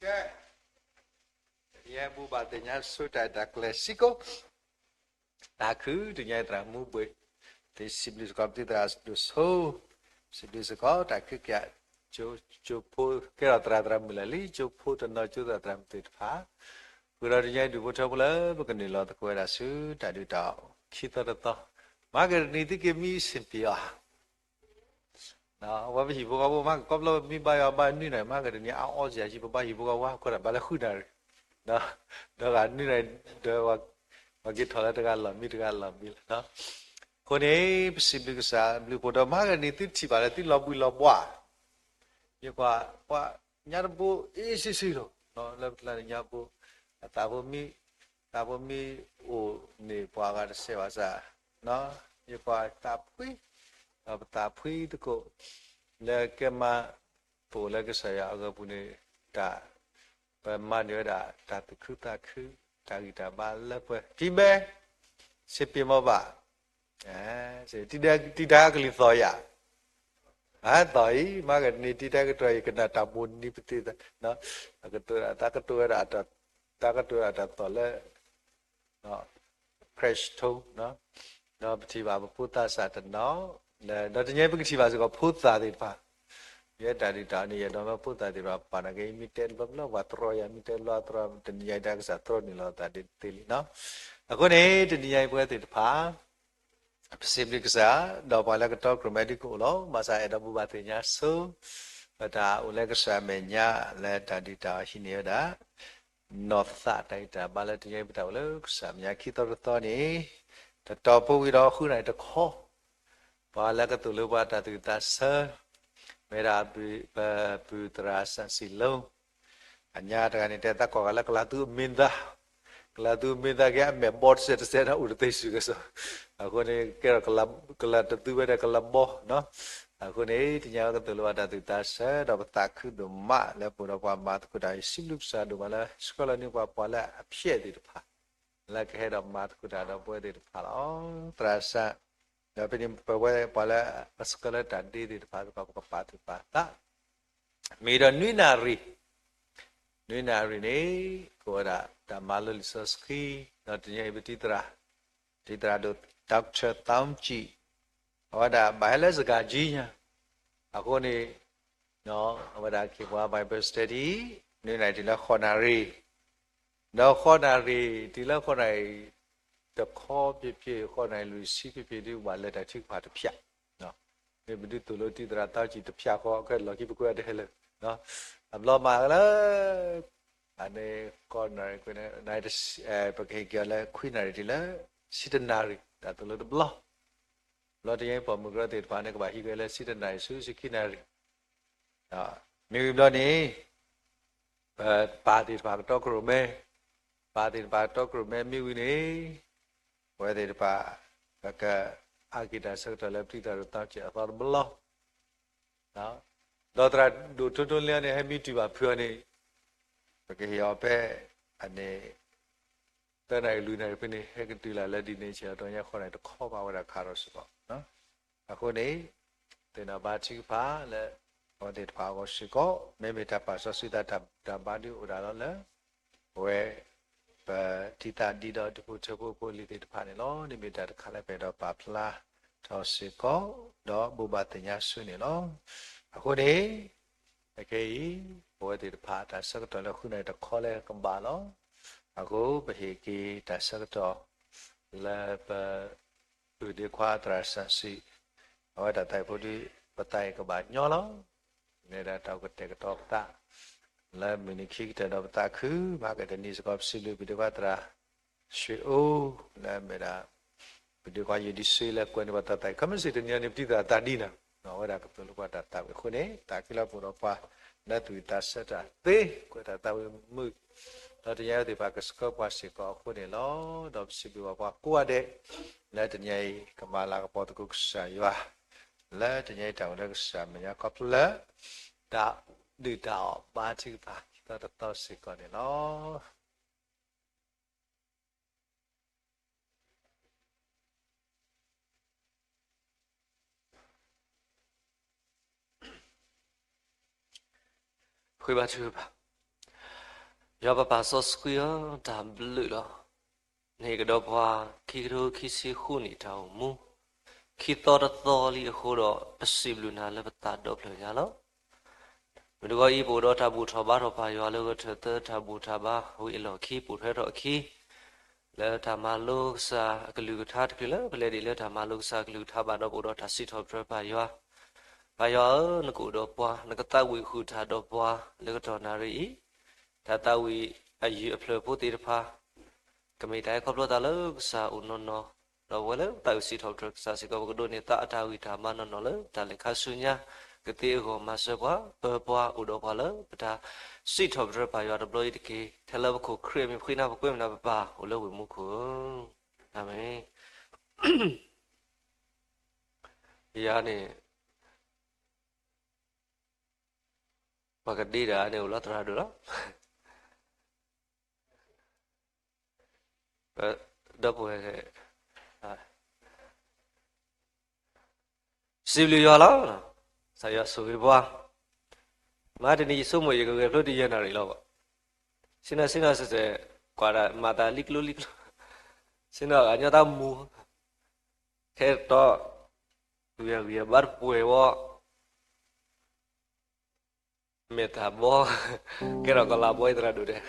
ကဲ, တနံၤအံၤ ဘူးဘၣ်သ့ၣ်ညါဆိတၢ်အဲၣ်တၢ်ကျဲၤစ့ၢ်ကီး, တၢ်ခုၣ် တနံၤအံၤသရၣ်မူဘှ့ၣ် သ့စံးဘျုးစ့ၢ်ကီး ပတံၤသရၣ်ဒိၣ်စိ, စံးဘျုးစ့ၢ်ကီး တၢ်ခုၣ်က့ၤ ကၠိဖိ ကဲထီၣ်သရၣ်သရၣ်မုၣ်လၢာ်လံ, ကၠိဖိတနီၤ ကၠိသရၣ်သရၣ်မုၣ်သ့ၣ်တဖၣ်, ဃုာ်ဒီးတနံၤအံၤ ဒူၣ်ဖိထၢဖိလၢ ပကနုာ်လီၤသကိးဝဲဒၣ်ဆူ တၢ်ဒုးတၢ်အီၣ်ခံသီတသီ, မၤကတနံၤသုက့ၤမံစ့ၢ်ကီး အဝဲပဟံၣ်ဖိဃီဖိ မ့ၢ်ကကိးဖျီမံဘါယွၤဘၣ်နွံနၣ်ရံၣ်, မၤကတနံၤအါအီစ့ၢ်ကီး ပဘါဟံၣ်ဖိဃီဖိ ဟါခီဒၣ်ဘၣ်လၢဃုနၣ်ရံၣ်, ဒီးဂၤနွံနၣ်ရံၣ် ဒီးပှၤက့ၤထီၣ်လၢတဂၤလီၢ်မံတဂၤလီၢ်မံလီၤ. အဃိန့ၣ် ပစံးဘျုးကစၢ်ဘျုးဖှိၣ်ဒီး မၤကတနံၤသုထံၣ်ဘၣ်လၢသုလီၤဘှံးလီၤဘှါ ယကွၢ် ပှၤညါတဘိအ့ၣ်စ့ၢ်ကီးလီၤ, လၢပကျါန့ၣ်ညါဘိ, အသးဖိမံ, သးဖိမံအိၣ်န့ၣ် ပှၤဂၤတဆဲးဘၣ်ဆၣ်, ယကွၢ်သးဖှံ, ဒီးပသးဖှံသကိး လၢကဲမး ပအိၣ်လၢကစၢ်ယွၤအဂီၢ်ပူၤန့ၣ် တၢ် ပမၤန့ၢ်ဝဲဒၣ်တၢ်သူၣ်ခုသးခု, တၢ်ဂံၢ်တၢ်ဘါလၢပှဲၤ ဖံဘဲ စ့ပ့ၤမီၢ်ဘၣ် တံၤတၢ်ကလုၢ်သီၣ်ယၤ, အသီၣ်အံၤ မၤကတနံၤတံၤတၢ်ကတြီ ယကနၣ်တၢ်မိၢ်နံၤပသ့ၣ်, ကတိၤတၢ်ကတိၤဝဲဒၣ်, တၢ်ကတိၤဝဲဒၣ်တၢ်သီၣ်လၢ Christ ဒီးပထံၣ်ဘၣ်ပဖိသၣ်စၢ်တနီၤ, ဒီးတနံၤအံၤပကထံၣ်ဘၣ်စ့ၢ်ကီးဖိသၣ်သ့ၣ်တဖၣ်, ယဲတၢ်ဒုးတၢ်အီၣ်န့ၣ် ယအဲၣ်ဒိးမၢဖိသၣ်သ့ၣ်တဖၣ်ပာ်နာ်က့ မ့ၢ်တဲတဘျီဘျီပှၤတြီယၤ, မ့ၢ်တဲတဘျီတြီ, တနံၤအံၤတၢ်ကစၢ်တြီန့ၣ်လီၤသးဒ်တသ့လံနီၤ. အဃိန့ၣ် တနံၤအံၤပဝဲသ့ၣ်တဖၣ် ပစံးဘျုးကစၢ်, ဒီးပှၤလၢကတီကြၢးမဲာ်ဒုးကအိၣ်လီၤ. ဘၣ်ဆၣ်အဲၣ်ဒိးဘူးဘၣ်သ့ၣ်ညါဆိ ပတၢ်အိၣ်လၢကစၢ်အမဲာ်ညါ လၢတၢ်ဒုးတၢ်အီၣ်ဟံးန့ၢ်ဝဲဒၣ် နီၢ်သးတၢ်ဂံၢ်တၢ်ဘါလၢတနံၤအံၤ ပတၢ်အိၣ်လၢကစၢ်အမဲာ်ညါခံသီတသီန့ၣ်, တတီၤဖိဝံၤဒီးဃုနၣ်ရံၣ်တခီ, ပှၤလၢကသိၣ်လိပှၤတၢ်သူၣ်ဝံၣ်သးဆၢ မ့ၢ်ဒၣ်ပပုၢ်သရၣ်စၣ်စံးလိ အညါတဂၤန့ၣ် တဲသးကိးဂၤလၢကလၤသူအမ့ၢ်သၣ်, ကလၤသူအမ့ၢ်သၣ်က့ အမဲာ်ဘီတစဲးတစဲးန့ၣ်အိၣ်တသ့စုကစီၣ်, အဃိန့ၣ် ကဲထီၣ်ကလၤသူဝဲဒၣ်ကလၤဘီနီၤ, အဃိန့ၣ် တညါကသိၣ်လိဘၣ်တၢ်သူၣ်သးဆၢ ဒီးပသးခုဒိၣ်မးလၢပအိၣ်ဒီးပှၤမၤသကိးတၢ်အံၤ စံးဘျုးကစၢ်ဒိၣ်မးလၢဆှၢလီၤန့ၢ်ပှၤ ပှၤလၢအဖျဲးသ့ၣ်တဖၣ် လၢကဟဲဒီးမၤသကိးတၢ်ဒီးပဝဲသ့ၣ်တဖၣ်လီၤ. သရၣ်စၢ် ဒီးဖဲန့ၣ် ပဝဲပှၤလၢအဆှၢလၢတၢ်ဒ့သ့ၣ်တဖၣ်စ့ၢ်ကီး ပကပာ်သူၣ်ပာ်သး မ့ၢ်ဒီးနွံနၣ်ရံၣ်, နွံနၣ်ရံၣ်န့ၣ် ကအိၣ်ဝဲဒၣ်တၢ်မၤလိလံာ်စီဆှံ, ဒီးတနံၤအံၤပတံၤသရၣ်, တံၤသရၣ်ဒိၣ် Doctor သီကံၣ်, အဝဲဒၣ်ဘၣ်ဟဲလၢစကၤကၠံညါ, အဃိန့ၣ် အဝဲဒၣ်က့ၤပှၤ Bible study နွံနၣ်ရံၣ်တုၤလၢဃိးနၣ်ရံၣ်, ဒီးဃိးနၣ်ရံၣ်တုၤလၢဃိးနၣ်ရံၣ်တခီဖျိဖျိ ဃိးနၣ်ရံၣ်လွံၢ်ဆံဖျိဖျိ ဒ်ဘၣ်လဲၤတၢ်ထုကဖၣ်တဖၠၣ်, မ့ၢ်ပဒုးသိၣ်လိတံၤသရၣ်သီကံၣ်တဖၠၣ်ဃီ ခဲလီၢ်ခံပကွဲးအီၤတဟဲလၢာ်, အဘျီမးလၢ အန့ၣ်ဃိးနၣ်ရံၣ်ကွံာ်န့ၣ် ပကဟ့ၣ်က့ၤအီၤလၢခွံနၣ်ရံၣ်တုၤလၢ ဆံတနၣ်ရံၣ် တၢ်သိၣ်လိတဘျီ, ဘျီတယဲၢ်ပိာ်မုၣ်ကရၢသ့ၣ်တဖၣ်န့ၣ် ကဘၣ်ဟံးကွံာ်လၢဆံတနၣ်ရံၣ်ဆူဆံခံနၣ်ရံၣ်, မ့ၢ်ဝံၤဘျီန့ၣ် ပပၢ်သ့ၣ်တဖၣ်ကတီခိၣ်ရိၣ်မဲ, ပၢ်သ့ၣ်တဖၣ်ကတီခိၣ်ရိၣ်မဲမ့ၢ်ဝံၤန့ၣ် ပဝဲသ့ၣ်တဖၣ် ပကအါက့ၤတၢ်ဆၢကတီၢ်လၢပတံၤသရၣ်ဒိၣ်သီကံၣ်အသီတဘျီ ဒီးသရၣ်ဒိၣ်ထိထိလၢန့ၣ် ဟဲမံတုၤဘၣ်ဖုးအီၤန့ၣ် ပကဟ့ၣ်အီၤဖဲ အန့ၣ် သၢနၣ်ရံၣ်လွံၢ်နၣ်ရံၣ်ဖဲန့ၣ် ဟဲကတုၤလၢ်လၢဒ်န့ၣ် ဆဲးအီၤတညါဃိးနၣ်ရံၣ်တခီဘၣ်ဝဲဒၣ်ခးထီၣ်စ့ၢ်ကီး, အဃိန့ၣ် သ့ၣ်နီၣ်ဘါထုကဖၣ်လၢ အဝဲသ့ၣ်တဖၣ်အဂီၢ်စ့ၢ်ကီး မ့မ့ၢ်တၢ်ပာ်စီဆှံသးတၢ်ဘူၣ်တၢ်ဘါဒုးအိၣ်ဒၣ်လီၤလၢ ပဝဲ ပတံၤသကိးဒီးဒူၣ်ဖိထၢဖိဖိလံၤသ့ၣ်တဖၣ်န့ၣ်လီၤ. န့ၣ်မ့ၢ်တၢ်တခါလၢပအဲၣ်ဒိးပာ်ဖျါထီၣ်စ့ၢ်ကီး ဒီးဘိးဘၣ်သ့ၣ်ညါဆူန့ၣ်လီၤ. အဃိန့ၣ် အခဲအံၤ ပဝဲသ့ၣ်တဖၣ်တၢ်ဆၢကတီၢ်လၢဃုနၣ်ရံၣ်တခီလၢကဘၣ်လီၤ. အဃိပဟ့ၣ်က့ၤတၢ်ဆၢကတီၢ် လၢပ ပုၢ်ဒ့ခွါသရၣ်စၢ်စံး, အဝဲဒၣ်သးဖိဒုး ပသးအံၤကဘၣ်ညီလီၤ. မ့ၢ်ဒၣ်တၢ်အိၣ်ကတဲာ်ကတီၤပသး လၢမုၢ်နံၤခံကတၢၢ်ဒီးပသးခု မၤကတနံၤစ့ၢ်ကီး ပစံးဘျုးပုၢ်ဒ့ခွါသရၣ် ဆှ့ၣ်အူ လၢမ့ၢ်ဒၣ် ပုၢ်ဒ့ခွါယိၤဒံစ့လၢကွဲးန့ၢ်ပှၤတၢ်သးဝံၣ် ခဲမုၢ်ဆ့ၣ်တနံၤအံၤန့ၣ် ပတံၤသရၣ်သးဒ်နၤ အဝဲဒၣ်ကသိၣ်လိပှၤတၢ်သးဝံၣ်အဃိန့ၣ် သးခုလၢပအိၣ်ဒီးပှၤ လၢသူၣ်ဝံၣ်သးဆၢတၢ်သ့ ကွဲးတၢ်သးဝံၣ်မုာ် ဒီးတနံၤအံၤသ့ၣ်တဖၣ်ကဆှၢပှၤစ့ၢ်ကီးအဃိန့ၣ်လီၤ. ဒီးပစံးဘျုးဘၣ်ပှၤကိးဂၤဒဲး လၢတနံၤအံၤ ကမၤလၤကပီၤသကိးကစၢ်ယွၤ လၢတနံၤအံၤတၢ်အိၣ်လၢကစၢ်မဲာ်ညါခီဖျိလၢ တၢ်ဒုၣ်တၢ်အီၣ်ဘါထုကဖၣ် တသီတသီစ့ၢ်ကီးန့ၣ်လီၤ. ဃ့ဘါထုကဖၣ်, ယွၤပပၢ်စီဆှံဧၢ, တၢ်ဘျုးလီၤ. နဟ့ၣ်ကဒီးပှၤ ခံကထိခံဆံဃုနံၣ်တၢ်အိၣ်မူ, ခံသီတသီလံအဃိဒီး ပစံးဘျုးနၤလၢပသးဒီဖျၢၣ်ညါလီၤ. မုၢ်တဂီၤအံၤ ပအိၣ်ဒီးတၢ်ဘူၣ်ထီၣ်ဘါထီၣ်ပၢ်ယွၤလၢဂဲၤထၢၣ်သၢ တၢ်ဘူၣ်တၢ်ဘါဝံၤအလီၢ်ခံ ပိာ်ထွဲထီၣ်အခံ လၢတၢ်မၤလိကစၢ်အကလုၢ်ကထါတချုးလၢပလဲၤဒံးလၢတၢ်မၤလိကစၢ်အကလုၢ်ကထါဘၣ်ဒီး ပအိၣ်ဒီးတၢ်စံးထီၣ်ပတြၢၤပၢ်ယွၤ, ပၢ်ယွၤဧၢ, နကအိၣ်ဒီးပှၤ, နကသးဝံၣ်ဃုာ်တၢ်ဒီးပှၤ လၢကတီၢ်နၣ်ရံၣ်အံၤ, တၢ်သးဝံၣ်အယုၢ်အဖျၢၣ်ဖိသ့ၣ်တဖၣ် ကမ့ၢ်တၢ်ဟဲခီဖျိသးလၢကစၢ်အိၣ်နီၢ်နီၢ်, ဒီးပဝဲလၢပသးဝံၣ်စံးထီၣ်ပတြၢၤကစၢ်စ့ၢ်ကီး ပကဒိးန့ၢ်သးအတၢ်ဂံၢ်တၢ်ဘါနီၢ်နီၢ်လၢတၢ်လဲၤခါဆူညါ, ကသ့အဂီၢ်မၤစၢၤပှၤ, ပၢၤပှၤအိၣ်ဒီးပှၤလၢပတၢ်စံးထီၣ်ပတြၢၤပၢ်ယွၤတဘျီအံၤတက့ၢ်. ထဲလၢပခိၣ်ခရံာ်အမံၤဃ့နၤပကွဲမုာ်နၤပပၢ်အိၣ်လၢဝ့ၢ်မူခိၣ်ဧၢ, အၤမ့ၣ်. ယၤန့ၣ် ပှၤကဒ့တၢ်န့ၣ်အိၣ်လီၤသရၣ်ဒိၣ်လီၤ. ဒီပုၢ်ဝဲၢ် စံးဘျုးယွၤလီၤ. ကစၢ်ယွၤဆိၣ်ဂ့ၤပှၤ, မဟါတနံၤယဆိကမိၣ်ယကဂဲၤဖျိတယဲၢ်နၣ်ရံၣ်လီၤဘၣ်. ဆ့ၣ်နီၤဆ့ၣ်နီၤစဲးစဲး ကွၢ်ဒၣ်မၤသးလံကျိလံကျိ, ဆ့ၣ်နီၤအဂၤညီတၢ်မူ, ခဲတီ ဂံၢ်ဂံၢ်ဘါတပှဲၤဝဲ မဲာ်သၣ်ဘီ, ကဲထီၣ်ကီၤလၤဘီအံၤသရၣ်ဒိၣ်ဒဲး,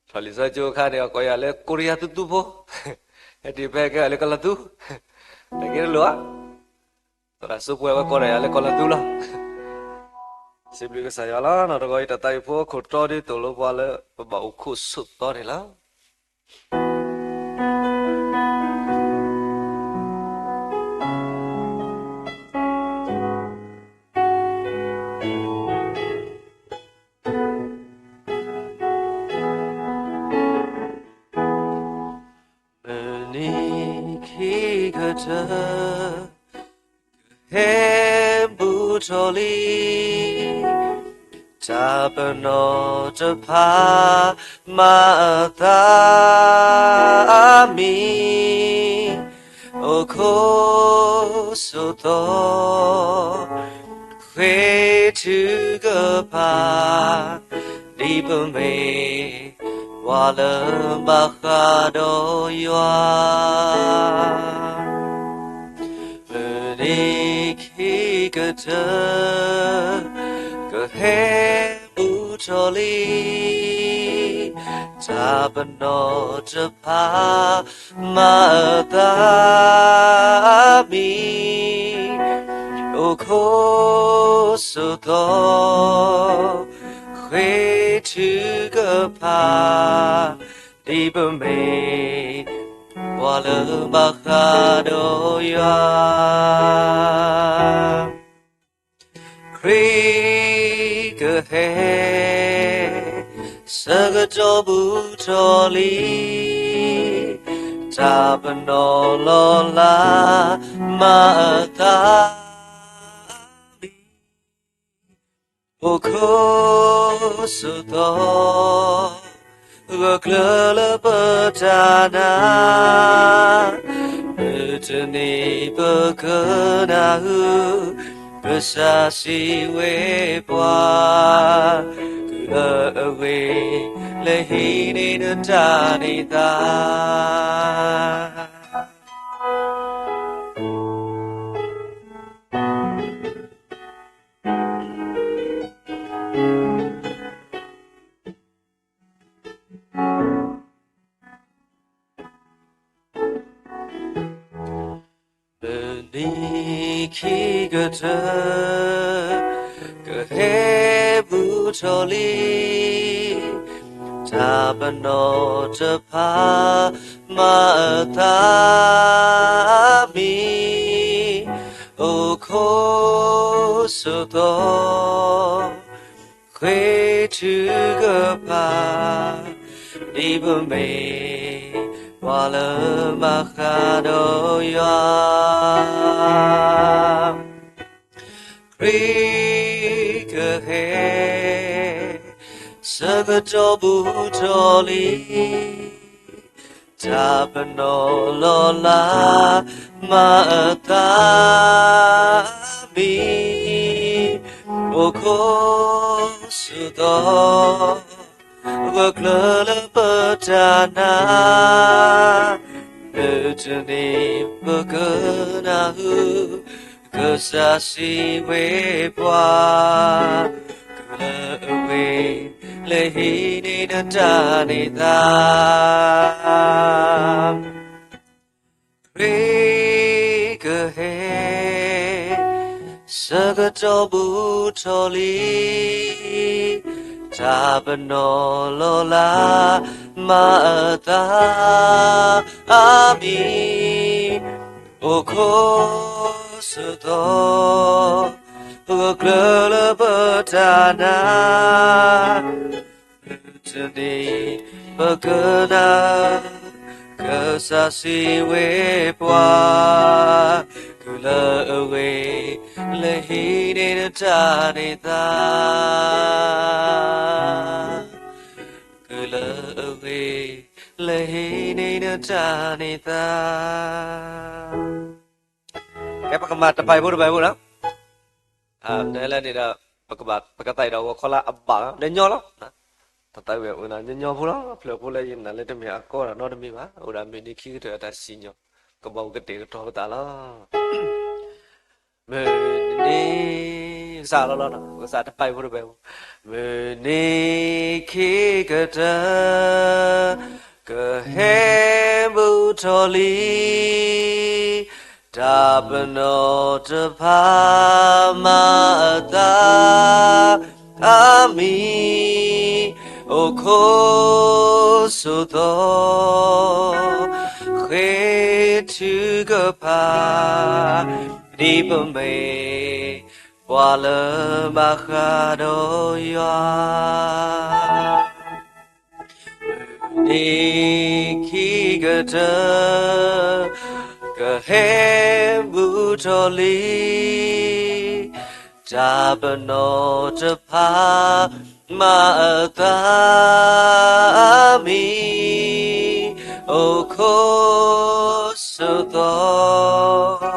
ထီၣ်လံာ်စီဆှံကၠိအခါန့ၣ် အကိးယၤလၢကိရံယါသူသူဖိ, ဟဲတုၤဖဲကဲထီၣ်လၢကီၤလၤသူ, တကဲတလိၤဧါ, သရၣ်စိပှဲၤဝဲကိးဒၣ်ယၤလၢကီၤလၤသူလီၤ. စံးဘျုးကစၢ်ယွၤလီၤ. နီၢ်တဂီၤအံၤ တၢ်သးဝံၣ်ဖိအခိၣ်တီဒ်သိးလိပှၤလၢပဘၣ်အိၣ်ခိးဆိးသီန့ၣ်လီၤ. နံၤခံကတၢၢ် ကဟဲဘူးထီၣ်လံ, တၢ်ပနီၣ်တဖၣ်မၤအသးအါမံၤ, အိၣ်ခိးဆိးသီ ဃ့ထုကဖၣ် ဒ်ပမ့ၢ် ပှၤလၢဘၣ်ဃးဒီးယွၤ, မုၢ်နံၤခံကတၢၢ် ကဟဲဘူးထီၣ်လံ, တၢ်ပနီၣ်တဖၣ်မၤအသးအါမံၤ, အိၣ်ခိးဆိးသီ ဃ့ထုကဖၣ် ဒ်ပမ့ၢ် ပှၤလၢဘၣ်ဃးဒီးယွၤ, ခရံာ်ကဟဲ ဆၢကတီၢ်ဘူးထီၣ်လံ, တၢ်ပနီၣ်လီၤလးမၤအသး အိၣ်ခိးဆိးသီ ဂၢၢ်ကျၢၤလၢပတၢ်နာ်, မုၢ်တနံၤပကနၢ်ဟူ ကစၢ်စံးဝဲပှၤ, ကုၢ်လၢအဂ့ၤ လဲၤဟံးန့ၢ်နတၢ်န့ၢ်သါ မုၢ်နံၤခံကတၢၢ် ကဟဲဘူးထီၣ်လံ, တၢ်ပနီၣ်တဖၣ်မၤအသးအါမံၤ, အိၣ်ခိးဆိးသီ ဃ့ထုကဖၣ် ဒ်ပမ့ၢ် ပှၤလၢဘၣ်ဃးဒီးယွၤ, ခရံာ်ကဟဲ ဆၢကတီၢ်ဘူးထီၣ်လံ, တၢ်ပနီၣ်လီၤလး မၤအသးမံၤ, အိၣ်ခိးဆိးသီ ဂၢၢ်ကျၢၤလၢပတၢ်နာ်, မုၢ်တနံၤပကနၢ်ဟူ ကစၢ်စံးဝဲပှၤ, ကုၢ်လၢအဂ့ၤ လဲၤဟံးန့ၢ်နတၢ်န့ၢ်သါ, ခရံာ်ကဟဲ ဆၢကတီၢ်ဘူးထီၣ်လံ, တၢ်ပနီၣ်လီၤလး မၤအသးအါမံၤ, အိၣ်ခိးဆိးသီ ဂၢၢ်ကျၢၤလၢပတၢ်နာ်, မုၢ်တနံၤပကနၢ် ကစၢ်စံးဝဲပှၤ, ကုၢ်လၢအဂ့ၤ လဲၤဟံးန့ၢ်နတၢ်န့ၢ်သါ, ကုၢ်လၢအဂ့ၤ လဲၤဟံးန့ၢ်နတၢ်န့ၢ်သါ, ကဲ ပကမၤတပာ်ဖိတပာ်ဖိလီၤ, တဲလဲၣ်န့ၣ်ဒီး ပကဘၣ် ပကသးအံၤဒီးဂီၤခီလၢအဘၣ်လီၤ ဒီးညီလီၤ, တသးဝဲအိၣ်နၤညီညီဖိလီၤ, ဖျၢၣ်ဖိလၢယနာ်လၢတမ့ၢ်အကီဒီးနီတမံၤဘၣ်, အိၣ်ဒၣ်မုၢ်နံၤခံကတၢၢ်အတၢ်စံၣ်ညီၣ် ကဘၣ်အိၣ်ကတဲာ်ကတီၤပသးလီၤ. မုၢ်နံၤ ကစၢ်လီၤလီၤ, ကစၢ်တပာ်ဖိတပာ်ဖိ, မုၢ်နံၤခံကတၢၢ် ကဟဲဘူးထီၣ်လံ, တၢ်ပနီၣ်တဖၣ်မၤအသးအါမံၤ, အိၣ်ခိးဆိးသီ ဃ့ထုကဖၣ် ဒ်ပမ့ၢ် ပှၤလၢဘၣ်ဃးဒီးယွၤ, မုၢ် မုၢ်နံၤခံကတၢၢ် ကဟဲဘူးထီၣ်လံ တၢ်ပနီၣ်တဖၣ် မၤအသးမံ အိၣ်ခိးဆိးသီ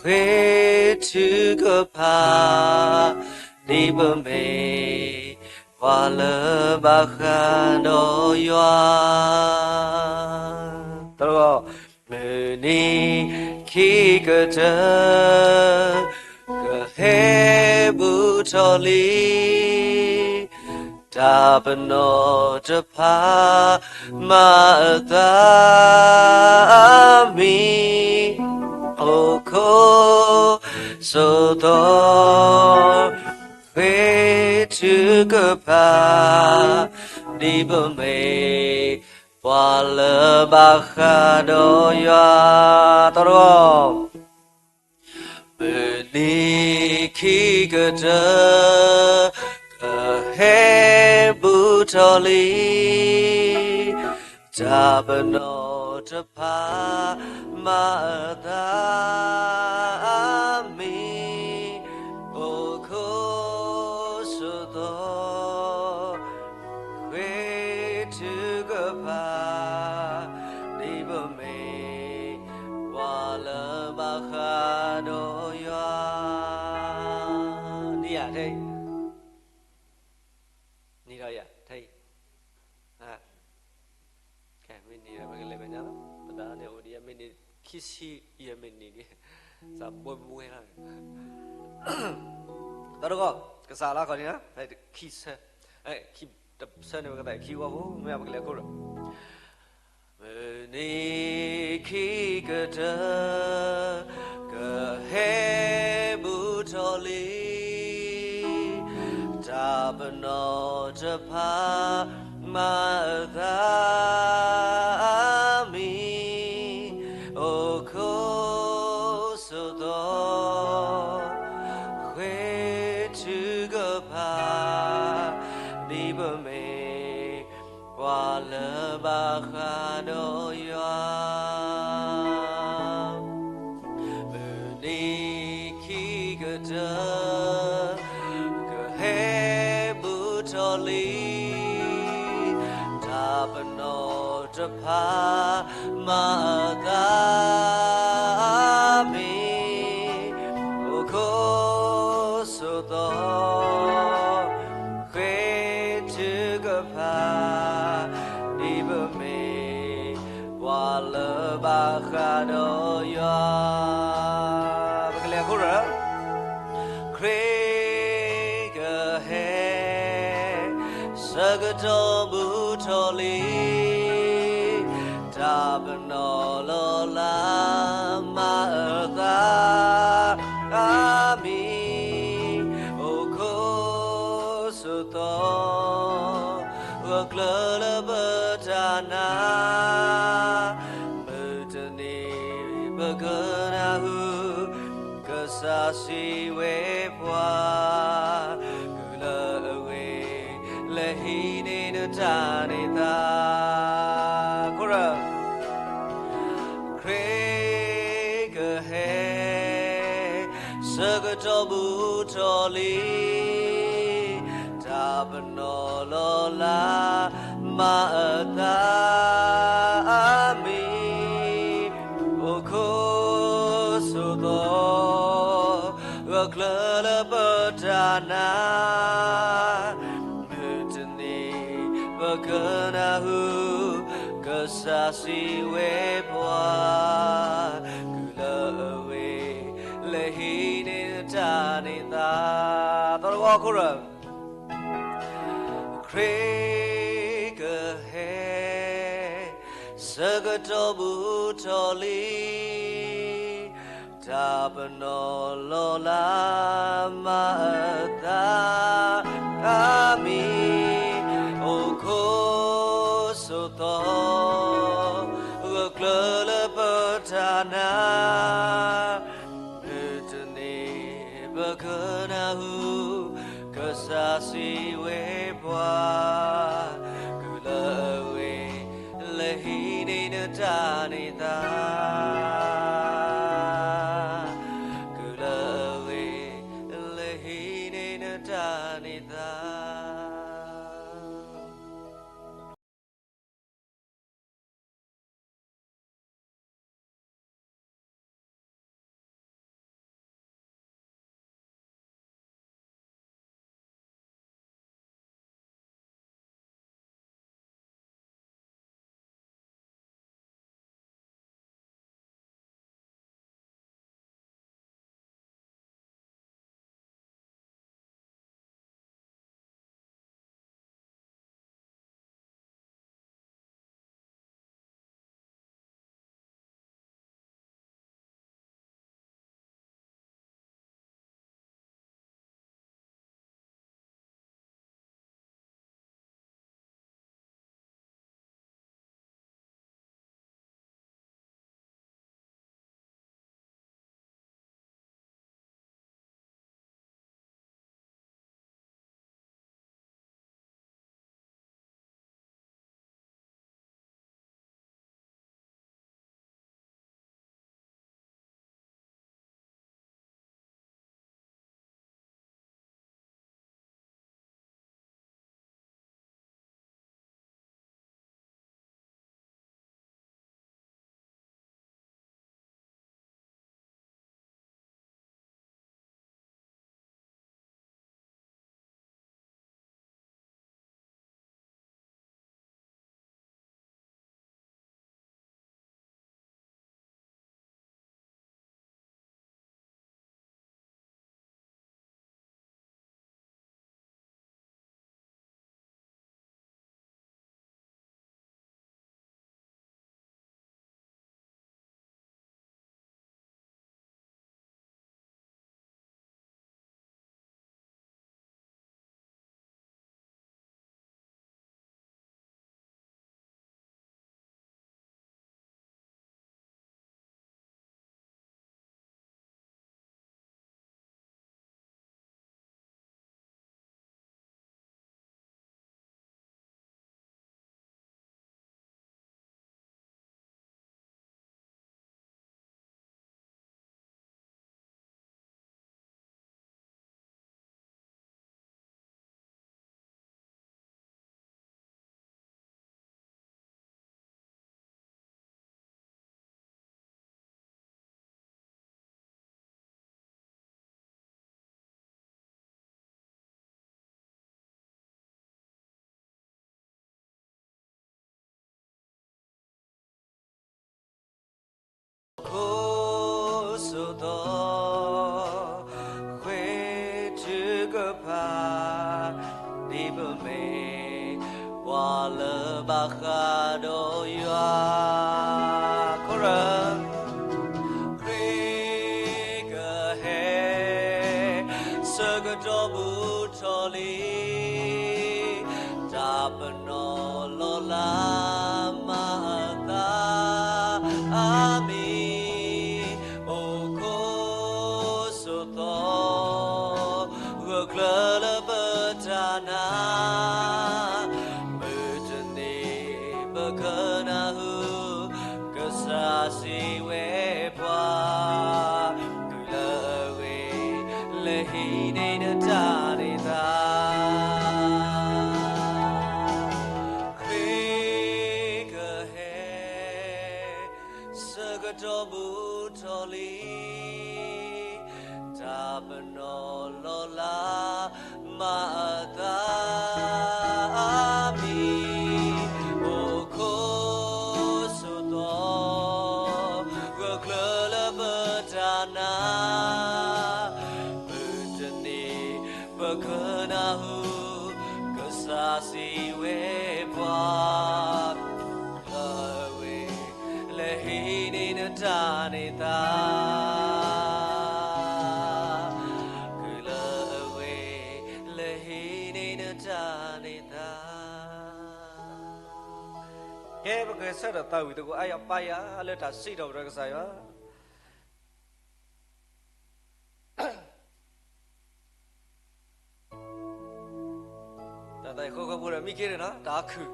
ဃ့ထုကဖၣ် ဒ်ပမ့ၢ် ပှၤလၢဘၣ်ဃးဒီးယွၤ တဂီၢ်, မုၢ်နံၤခံကတၢၢ် ကဟဲဘူးထီၣ်လံ တၢ်ပနီၣ်တဖၣ် မၤအသးမံ အိၣ်ခိးဆိးသီ ဃ့ထုကဖၣ် ဒ်ပမ့ၢ် ပှၤလၢဘၣ်ဃးဒီးယွၤ တဂီၢ်, မုၢ်နံၤခံကတၢၢ် ကဟဲဘူးထီၣ်လံ တၢ်ပနီၣ်တဖၣ် မၤအသးမံ အိၣ်ခိးဆိးသီ ဃ့ထုကဖၣ် ဒ်ပမ့ၢ် ပှၤလၢဘၣ်ဃးဒီးယွၤ နံၤယၤထဲအံၤ နံၤဒီးယၤထဲအံၤ မ့ၢ်နံၤဒီးပကလဲၤမဲာ်ညါလီၤ ပသးန့ၣ်အိၣ်ဒံးယၤ မ့ၢ်နံၤခံဆံယဲၢ်မ့ၢ်နံၤဒံး စးဘှဲဘှဲလီၤ တဂီၢ် ကစးလၢခီၣ်န့ၣ် ခံဆၢ ခံတဆၢန့ၣ် ပကသးခံဂီၢ်ဖိ မ့ၢ်ပကလဲၤခိၣ်ဒီး မုၢ်နံၤခံကတၢၢ် ကဟဲဘူးထီၣ်လံ တၢ်ပနီၣ်တဖၣ် မၤအသးမံ အိၣ်ခိးဆိးသီ ဃ့ထုကဖၣ် ဒ်ပမ့ၢ် ပှၤလၢဘၣ်ဃးဒီးယွၤ မုၢ်နံၤခံကတၢၢ် ကဟဲဘူးထီၣ်လံ တၢ်ပနီၣ်တဖၣ် မၤအသးမံ အိၣ်ခိးဆိးသီ ဃ့ထုကဖၣ် ဒ်ပမ့ၢ် ပှၤလၢဘၣ်ဃးဒီးယွၤ ပကလဲၤခိၣ်ဒီး ခရံာ်ကဟဲ ဆၢကတီၢ်ဘူးထီၣ်လံ တၢ်ပနီၣ်လီၤလး မၤအသးမံ အိၣ်ခိးဆိးသီ ဂၢၢ်ကျၢၤလၢပတၢ်နာ် မုၢ်တနံၤ ပကနၢ်ဟူ ကစၢ်စံးဝဲပှၤ ကုၢ်လၢအဂ့ၤ လဲၤဟံးန့ၢ်နတၢ်န့ၢ်သါ ခိၣ်ရၢ ခရံာ်ကဟဲ ဆၢကတီၢ်ဘူးထီၣ်လံ တၢ်ပနီၣ်လီၤလး မၤအသးမံ အိၣ်ခိးဆိးသီ ဂၢၢ်ကျၢၤလၢပတၢ်နာ် မုၢ်တနံၤ ပကနၢ်ဟူ ကစၢ်စံးဝဲပှၤ ကုၢ်လၢအဂ့ၤ လဲၤဟံးန့ၢ်နတၢ်န့ၢ်သါ သီတဂီၢ်ခိၣ်ရၢ ခရံာ်ကဟဲ ဆၢကတီၢ်ဘူးထီၣ်လံ တၢ်ပနီၣ်လီၤလး မၤအသးမံ အိၣ်ခိးဆိးသီ ဂၢၢ်ကျၢၤလၢပတၢ်နာ် မုၢ်တနံၤ ပကနၢ်ဟူ ကစၢ်စံးဝဲပှၤ ကုၢ်လၢအဂ့ၤ နတၢ်န့ၢ်သါ, ကုၢ်လၢအဂ့ၤ လဲၤဟံးန့ၢ်နတၢ်န့ၢ်သါ.ခိၣ်စိသီ, ဃ့ထုကဖၣ် ဒ်ပမ့ၢ်ပှၤလၢဘၣ်ဃးဒီးယွၤ, ခိၣ်ရၢ ခရံာ်ကဟဲ ဆၢကတီၢ်ဘူးထီၣ်လံ, တၢ်ပနီၣ်လီၤလးမၤအသး, အၤမ့ၣ်, အိၣ်ခိၣ်စိသီ, ဂၢၢ်ကျၢၤလၢပတၢ်နာ်, မုၢ်တနံၤပကနၢ်ဟူ ကစၢ်စံးဝဲပှၤ, ကုၢ်လၢအဂ့ၤ လဲၤဟံးန့ၢ်နတၢ်န့ၢ်သါ, ခရံာ်ကဟဲ ဆၢကတီၢ်ဘူးထီၣ်လံ, တၢ်ပနီၣ်လီၤလးမၤအသး, အၤမ့ၣ်, အိၣ်ခိၣ်စိသီ, ဂၢၢ်ကျၢၤလၢပတၢ်နာ်, မုၢ်တနံၤပကနၢ်ဟူ ကစၢ်စံးဝဲပှၤ, ကုၢ်လၢအဂ့ၤ လဲၤဟံးန့ၢ်နတၢ်န့ၢ်သါ, ကုၢ်လၢအဂ့ၤ လဲၤဟံးန့ၢ်နတၢ်န့ၢ်သါ. ကဲ ပကဆၢထၢၣ်သးဝံၣ်သကိး အါယၤပၢ်ယၤလၢတၢ်စံးထီၣ်ပတြၢၤကစၢ်ယွၤ တၢ်သးအံၤဃီဃီဖိဒီး မံခ့န့ၣ်နီၤ တၢ်အီၣ်ခုၣ်,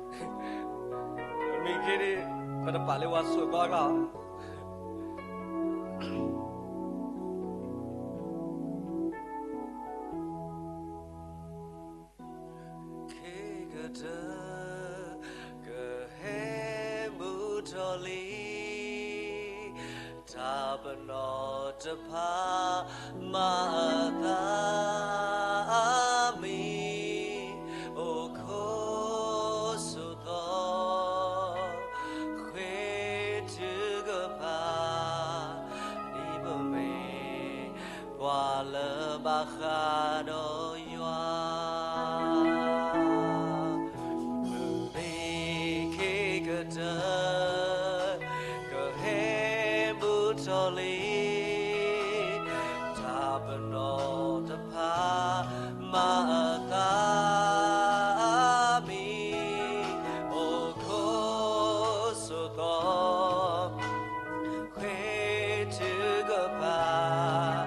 မံခ့န့ၣ် ပတပာ်လၢဝါဆိးဘါကျါ ခ့ကတၢၢ် ကဟဲမုၢ်ထီၣ်လံ, တၢ်ပနီၣ်တဖၣ် မၤအသးမံ, အိၣ်ခိးဆိးသီ, ဃ့ထုကဖၣ်, ဒ်ပမ့ၢ် ပှၤလၢဘၣ်ဃးဒီးယွၤ မုၢ်နံၤခ့ကတၢၢ် ကဟဲမုၢ်ထီၣ်လံ, တၢ်ပနီၣ်တဖၣ် မၤအသးမံ, အိၣ်ခိးဆိးသီ ဃ့ထုကဖၣ်,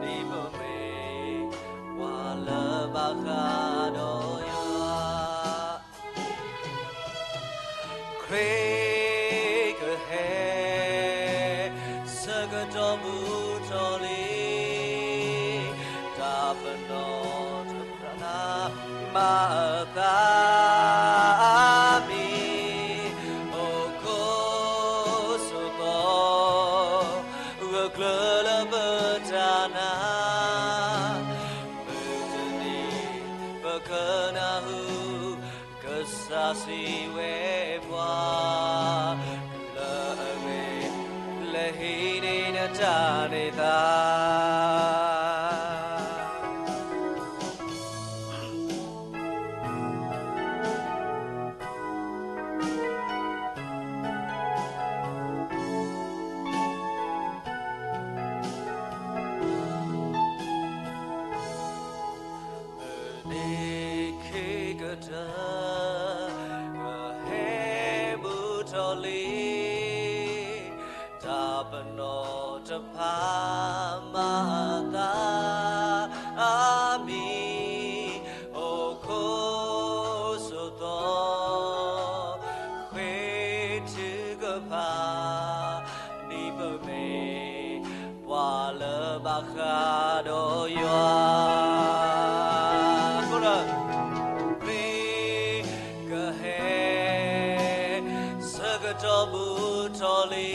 ဒ်ပမ့ၢ် ပှၤလၢဘၣ်ဃးဒီးယွၤ, ခရံာ်ကဟဲ ဆၢကတီၢ်မုၢ်ထီၣ်လံ, တၢ်ပနီၣ်တဖၣ် မၤအသးမံ, အိၣ်ခိးဆိးသီ, ဂၢၢ်ကျၢၤလၢပတၢ်နာ်, မုၢ်တနံၤ ပကနၢ်ဟူ ကစၢ်စံးဝဲပှၤ, ကုၢ်လၢအဂ့ၤ လဲၤဟံးန့ၢ်နတၢ်န့ၢ်သါ မုၢ်နံၤခ့ကတၢၢ် ကဟဲမုၢ်ထီၣ်လံ, တၢ်ပနီၣ်တဖၣ် မၤအသးမံ, အိၣ်ခိးဆိးသီ, ဃ့ထုကဖၣ်, ဒ်ပမ့ၢ် ပှၤလၢဘၣ်ဃးဒီးယွၤ, ခရံာ်ကဟဲ ဆၢကတီၢ်မုၢ်ထီၣ်လံ,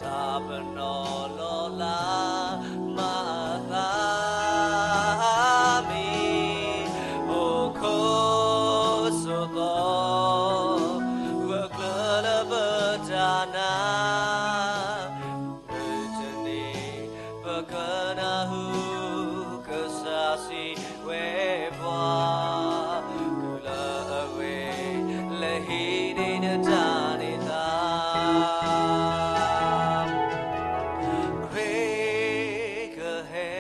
တၢ်ပနီၣ်လီၤလး မၤအသးမံ, အိၣ်ခိးဆိးသီ, ဂၢၢ်ကျၢၤလၢပတၢ်နာ်, မုၢ်တနံၤ ပကနၢ်ဟူ ကစၢ်စံးဝဲပှၤ, ကုၢ်လၢအဂ့ၤ လဲၤဟံးန့ၢ်နတၢ်န့ၢ်သါ, ခရံာ်ကဟဲ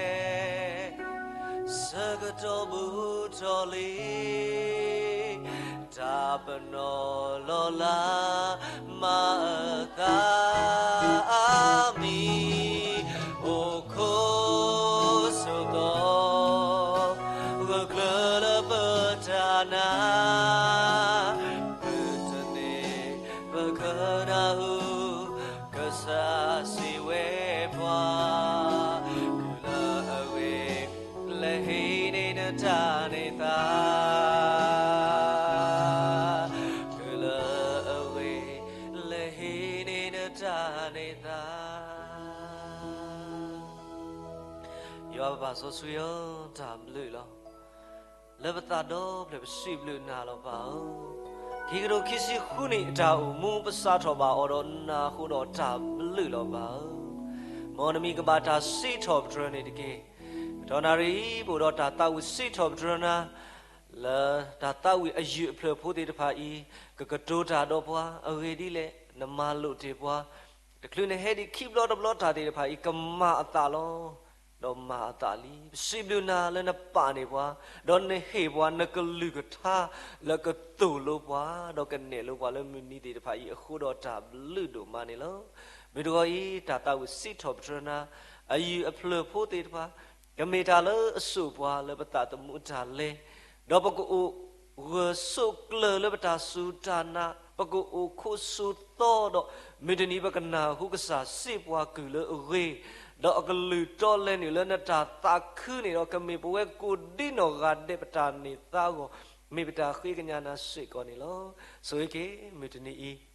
ဆၢကတီၢ်မုၢ်ထီၣ်လံ, တၢ်ပနီၣ်လီၤလး မၤအသးမံ, အိၣ်ခိးဆိးသီ, ဂၢၢ်ကျၢၤလၢပတၢ်နာ်, မုၢ်တနံၤ ပကနၢ်ဟူ ကစၢ်စံးဝဲပှၤ, ကုၢ်လၢအဂ့ၤ လဲၤဟံးန့ၢ်နတၢ်န့ၢ်သါ, ကုၢ်လၢအဂ့ၤ လဲၤဟံးန့ၢ်နတၢ်န့ၢ်သါ. ယွၤပၢ်စီဆှံဧၢ, တၢ်ဘျုးလီၤ. လၢပသးဒီဖျၢၣ် ပစံးဘျုးနၤလီၤပၢ်ဧၢ. ခံကထိခံဆံဃုနံၣ်အတၢ်အိၣ်မူ ပစးထီၣ်ဘၣ်အီၤဒီးနၤအဃိဒီး တၢ်ဘျုးလီၤပၢ်ဧၢ. မ်နမံၤကဘၣ်တၢ်စံးထီၣ်ပတြၢၤန့ၣ်တက့ၢ်. ပတီၢ်နၣ်ရံၣ်အံၤ ပအိၣ်ဒီးတၢ်သးဝံၣ်စံးထီၣ်ပတြၢၤနၤ လၢတၢ်သးဝံၣ်အယုၢ်အဖျၢၣ်ဖိသ့ၣ်တဖၣ်အံၤ ကကတိၤတၢ်ဒီးပှၤအဂ့ၢ်ဒ်လဲၣ်, နမၤလိာ်တ့ၢ်ပှၤ, တချုးနဟဲဒံးခံဘျီတဘျီ တၢ်သ့ၣ်တဖၣ်အံၤ ကမၤအသးလီၤ. ဒီးမၤအသးလံ. ပစံးဘျုးနၤလၢနပာ်န့ၢ်ပှၤ, ဒီးနဟ့ၣ်ပှၤနကလုၢ်ကထါလၢကသိၣ်လိပှၤ, ဒီးကနဲၣ်လိပှၤလၢမုၢ်နံၤသ့ၣ်တဖၣ်အံၤအဃိဒီး တၢ်ဘျုးဒိၣ်မးန့ၣ်လီၤ. မုၢ်တဂီၤအံၤ တၢ်သးဝံၣ်စံးထီၣ်ပတြၢၤနၤ အယုၢ်အဖျၢၣ်ဖိသ့ၣ်တဖၣ် ကမ့ၢ်တၢ်လၢအစိာ်ပှၤလၢပသးသမူအတၢ်လဲၤ, ဒီးပကအိၣ်ဂၢၢ်ဆိးကျၢၤလၢပတၢ်စူၢ်တၢ်နာ် ပကအိၣ်ခိးဆိးသီဒီး မုၢ်တနံၤပကနၢ်ဟူကစၢ်စံးပှၤကုၢ်လၢအဂ့ၤ, ဒီးအကလုၢ်တီလဲနုာ်လၢနတၢ်သးခုန့ၣ်ဒီး ကမ့ၢ်ပဝဲကိးဒ်နီၢ်ဂၤဒဲးပတၢ်န့ၢ်သါအဂီၢ်, မ့ၢ်ပတၢ်ဃ့ကညးနၤစ့ၢ်ကီးန့ၣ်လီၤ. ဆိၣ်ဂ့ၤက့ၤမုၢ်တနံၤအံၤ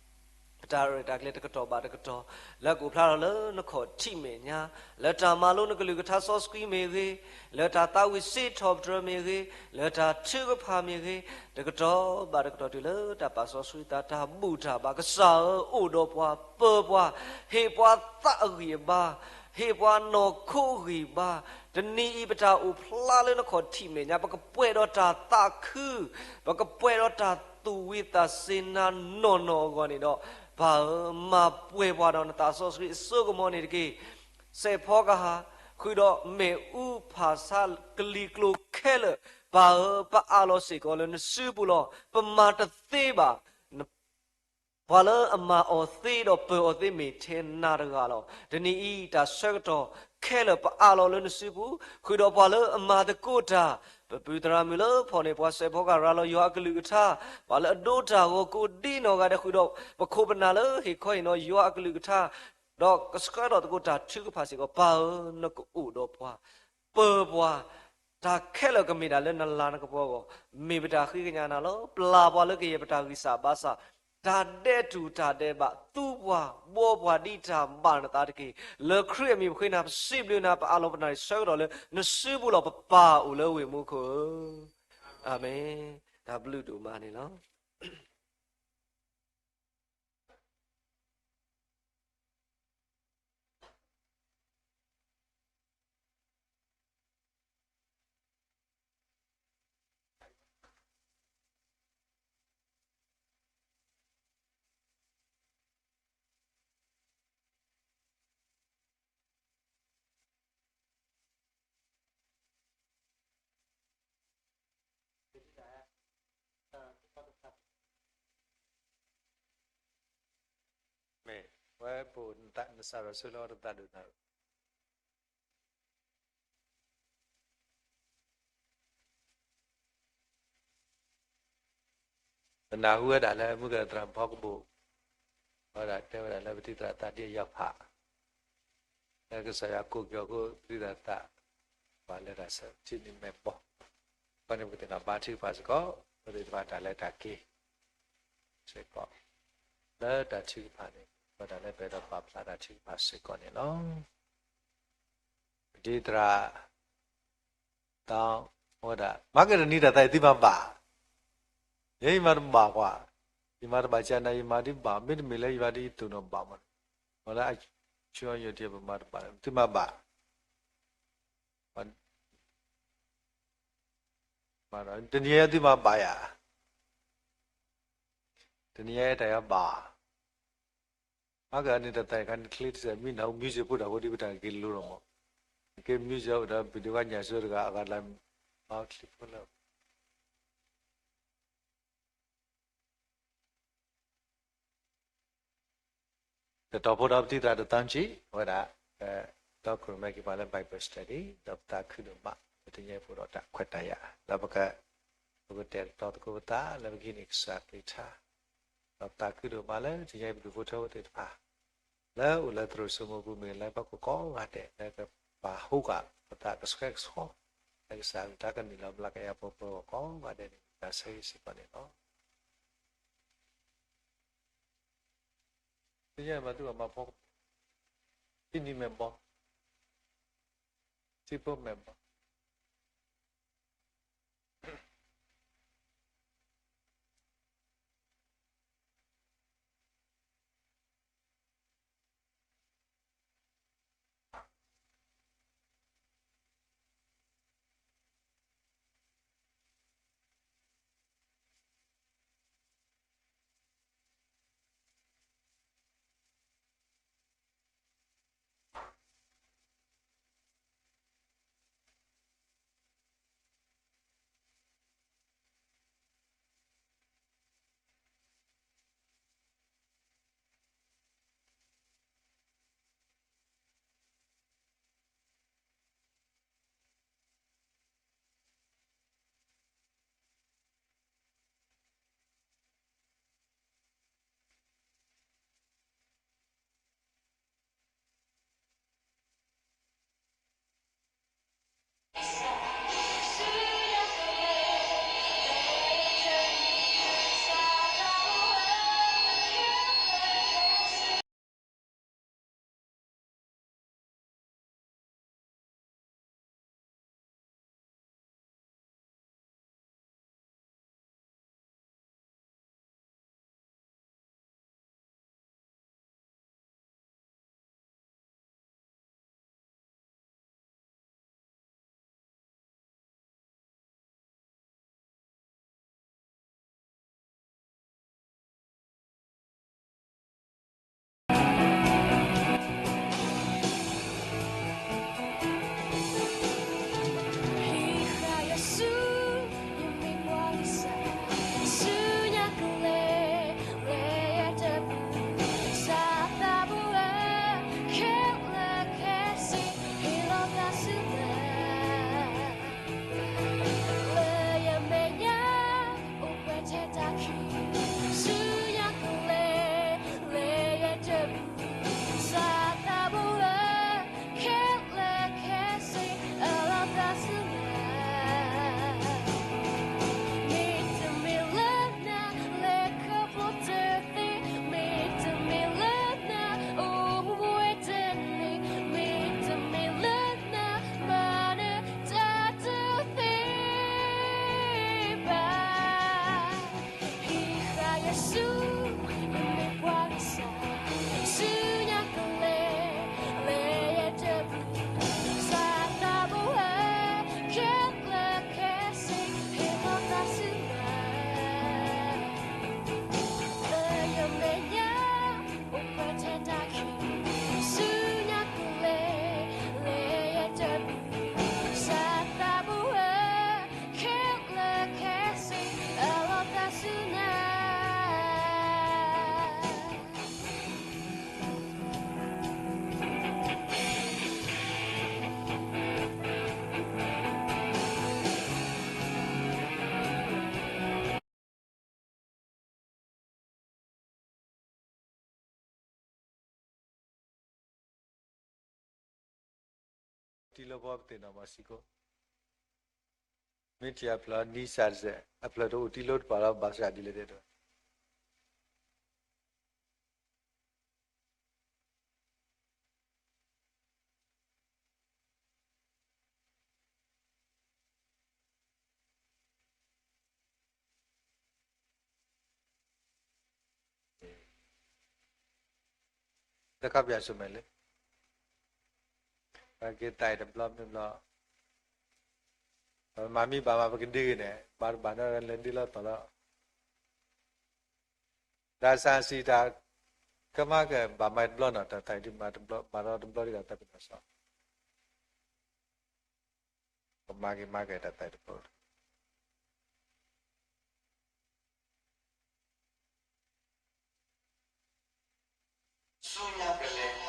ပတၢ်ရဲၣ်တၢ်ကျဲၤတကတီၢ်ဘၣ်တကတီၢ် လၢကအိၣ်ဖျါထီၣ်လၢနခီၣ်ထံးမဲာ်ညါ, လၢတၢ်မၤလိနကလုၢ်ကထါစီဆှံမ့ၢ်ဂ့ၤ, လၢတၢ်သးဝံၣ်စံးထီၣ်ပတြၢၤမ့ၢ်ဂ့ၤ, လၢတၢ်ထုကဖၣ်မ့ၢ်ဂ့ၤ, တကတီၢ်ဘၣ်တကတီၢ်တုၤလၢတၢ်ပာ်စီဆှံသးတၢ်ဘူၣ်တၢ်ဘါ ကစၢ်ဧၢ အိၣ်ဒီးပှၤ ပၢၤပှၤ, ဟ့ၣ်ပှၤသးအဂံၢ်အဘါ, ဟ့ၣ်ပှၤနီၢ်ခိအဂံၢ်အဘါ, တနံၤအံၤပတၢ်အိၣ်ဖျါလၢနခီၣ်ထံးမဲာ်ညါ ပကပှဲၤဒီးတၢ်သးခု, ပကပှဲၤဒီးတၢ်သူၣ်ဝံသးစူၤနၤနီၢ်နီၢ်အဂီၢ်န့ၣ်ဒီး, ပၢ်ဧၢ, မၤပှဲၤပှၤဒီးနသးစီဆှံအစိကမီၤန့ၣ်တက့ၢ်. စဲးဖီကဟၣ်, ဃုာ်ဒီးမ့ၣ်အူဖၣ်ဆါကလံၤကျိၤခဲလၢာ်, ပၢ်ဧၢ, ပအးလီၤစ့ၢ်ကီးလၢနစုပူၤလီၤ. ပမၤတသ့ဘၣ် ပှၤလၢအမၤအီၤသ့ဒီးပၢၤအီၤသ့မ့ၢ်ထဲနၤတဂၤလီၤ. တနံၤအံၤတၢ်ဆၢကတီၢ်ခဲလၢာ်ပအးလီၤလၢနစုပူၤ, ဃုာ်ဒီးပှၤလၢအမၤသကိးတၢ်, ပပုၢ်သရၣ်မုၣ်လၢဖီၣ်န့ၢ်ပှၤစဲးဖီကဟၣ်ရၤလီၤယွၤအကလုၢ်ကထါ, ပှၤလၢအဒိတၢ်ဂီၤကိးဒ်နီၢ်ဂၤဒဲး ဃုာ်ဒီးပခိၣ်ပနၢ်လၢဟ့ၣ်ခီဟ့ၣ်နီၤယွၤအကလုၢ်ကထါ, ဒီးကဆှၢထီၣ်သကိးတၢ်ထုကဖၣ်စ့ၢ်ကီး, ပၢ်ဧၢ, နကအိၣ်ဒီးပှၤ ပၢၤပှၤ, တၢ်ခဲလၢာ်ကမ့ၢ်ဒၣ်လၢနလၤနကပီၤအဂီၢ်, မ့ၢ်ပတၢ်ဃ့ကညးနၤလီၤ. ပျၢ်ပှၤလၢကယဲၢ်ပတၢ်ဂံၢ်စၢ်ဘါစၢ်, တၢ်ဒဲးတူၢ်တၢ်ဒဲးဘး, သူပှၤဘှီပှၤဒ်တၢ်ဘၣ်နသးတက့ၢ်. လၢခရံာ်အမံၤပဃ့နၤ, ပစံးဘျုးနၤ, ပအးလီၤပနာ်ဆၢကတီၢ်လၢနစုပူၤလီၤ. ပပၢ်အိၣ်လၢဝ့ၢ်မူခိၣ်ဧၢ, အၤမ့ၣ်. တၢ်ဘျုးဒိၣ်မးန့ၣ်လီၤ. မ့ၢ်ဝဲပအိၣ်နသးရၢ်ဆၢလၢအီၤ တသးဒိၣ်နၢ် ပနၢ်ဟူဝဲဒၣ်လၢမုၢ်ကသရၣ်ဖီကဘိၣ်, ဝဲဒၣ်တဲဝဲဒၣ်လၢပတံၤသရၣ်သးဒ်အယီၤဖး, လၢကစၢ်ယွၤကိးက့ၤအီၤအဃိ ပတံၤသရၣ်သး, ပှၤလဲၤတၢ်ဆၢထံၣ်န့ၣ်မဲာ်ဘီ, အဃိန့ၣ်ပကသ့ၣ်နီၣ်ဘါထုကဖၣ်စ့ၢ်ကီး, ပသ့ၣ်တဖၣ်တၢ်လဲၤတၢ်က့ၤ စ့ၢ်ကီး, လၢတၢ်ထုကဖၣ်န့ၣ် ပတၢ်လၢပှဲၤဒီးပာ်ဖျါတၢ်ထုကဖၣ်စ့ၢ်ကီးန့ၣ်လီၤ. ပတံၤသရၣ် သးဝဲဒၣ်, မၤကတနံၤတၢ်သးအံၤသုမၤဘၣ်, ယဲယမၤတဘၣ်ကွၢ်, ယမၤတဘၣ်ကနၤ ယမၤဒ်ဘၣ်, မ့တမ့ၢ်လၢယမၤဒ်ယသိၣ်နီၣ်ဘၣ်မး, မ့ၢ်လၢအဆိအယိာ်တံၢ်ပမၤတဘၣ်, သုမၤဘၣ် တနံၤအံၤသုမၤဘၣ်ယၤ, တနံၤအံၤတၢ်ယၤဘၣ်, မၤကတနံၤတၢ်သးအံၤခါန့ၣ် ချ့တစဲး မ့ၢ်နၢ်ဟူ music ဖိတၢ်ဖိဒ်ပတၢ်က့ၤလိၤလီၤမး, က့ၤ music ဒီး video ကညၣ်စိတဂၤ အဂၤလၢ မၤချံဖိလၢ တတီၤဖိဒီးပတံၤသရၣ်တသီနံၣ်, အဝဲဒၣ် ဒီးခရံာ်မဲာ်က့ၤပှၤလၢ Bible study ဒီးပသးခုဒိၣ်မး ပတညဲဖိဒီးတၢ်ခွဲးတၢ်ယာ် ဒီးပက ပကတဲာ်ကတီၤသကိးပသးလၢပကဟံးန့ၢ်ကစၢ်ခရံာ်ကထါ, ဒီးပသးခုဒိၣ်မးလၢတညဲပဒူၣ်ဖိထၢဖိသ့ၣ်တဖၣ် လၢအိၣ်လၢသရိာ်စိမိၤပူၤမ့ၢ်ဂ့ၤ လၢပှၤကိးဂၤဒဲး လၢကပာ်ဟူဃာ်ပသးကဆှဲကဆှီ လၢကစၢ်အကလုၢ်တၢ်ကနုာ်လီၤဘျါကယၤပှၤပှၤကိးဂၤဒဲးန့ၣ် တၢ်ဆၢဂ့ၤစ့ၢ်ကီးန့ၣ်လီၤ. တညဲမၤသုဘၣ်မၤဖီ, ထံနံၤမဲာ်ဘီ, ထံဖိမဲာ်ဘီ. တံၤလၢဖီပသ့ၣ်နီၣ်မၤစံကိး, မ့ၢ်ထံၣ်အဖျၢၣ်နံၣ်စၢ်တစဲး အဖျၢၣ်တအိၣ်တံၤလၢတပာ်လီၤ ဘၣ်ဆၣ်ဒ်လဲၣ်တဲဒိး တခါပၠးဆူမဲာ်လၢ ပက့ၤသးအံၤတဘျီမ့ၢ်ဘျီ, ပမၤမံဘၣ်မး ပကဒုးဂ့ၤန့ၣ် ဘၣ်တဘၣ်နီၢ်လဲၤဒုးလီၤတီၤလီၤ. တၢ်ဆၣ်စံးတၢ် ကမၤကဘၣ်မၤတဘျီနီၤ တၢ်သးအံၤဒုးမၤတဘျီ မၤဒီးတဘျီဒ်သိးတၢ်ပနီၣ်စီ ကမၤက့ၤမၤက့ၤတၢ်သးအံၤတဘျီ ဆူညါကလဲၤတၢ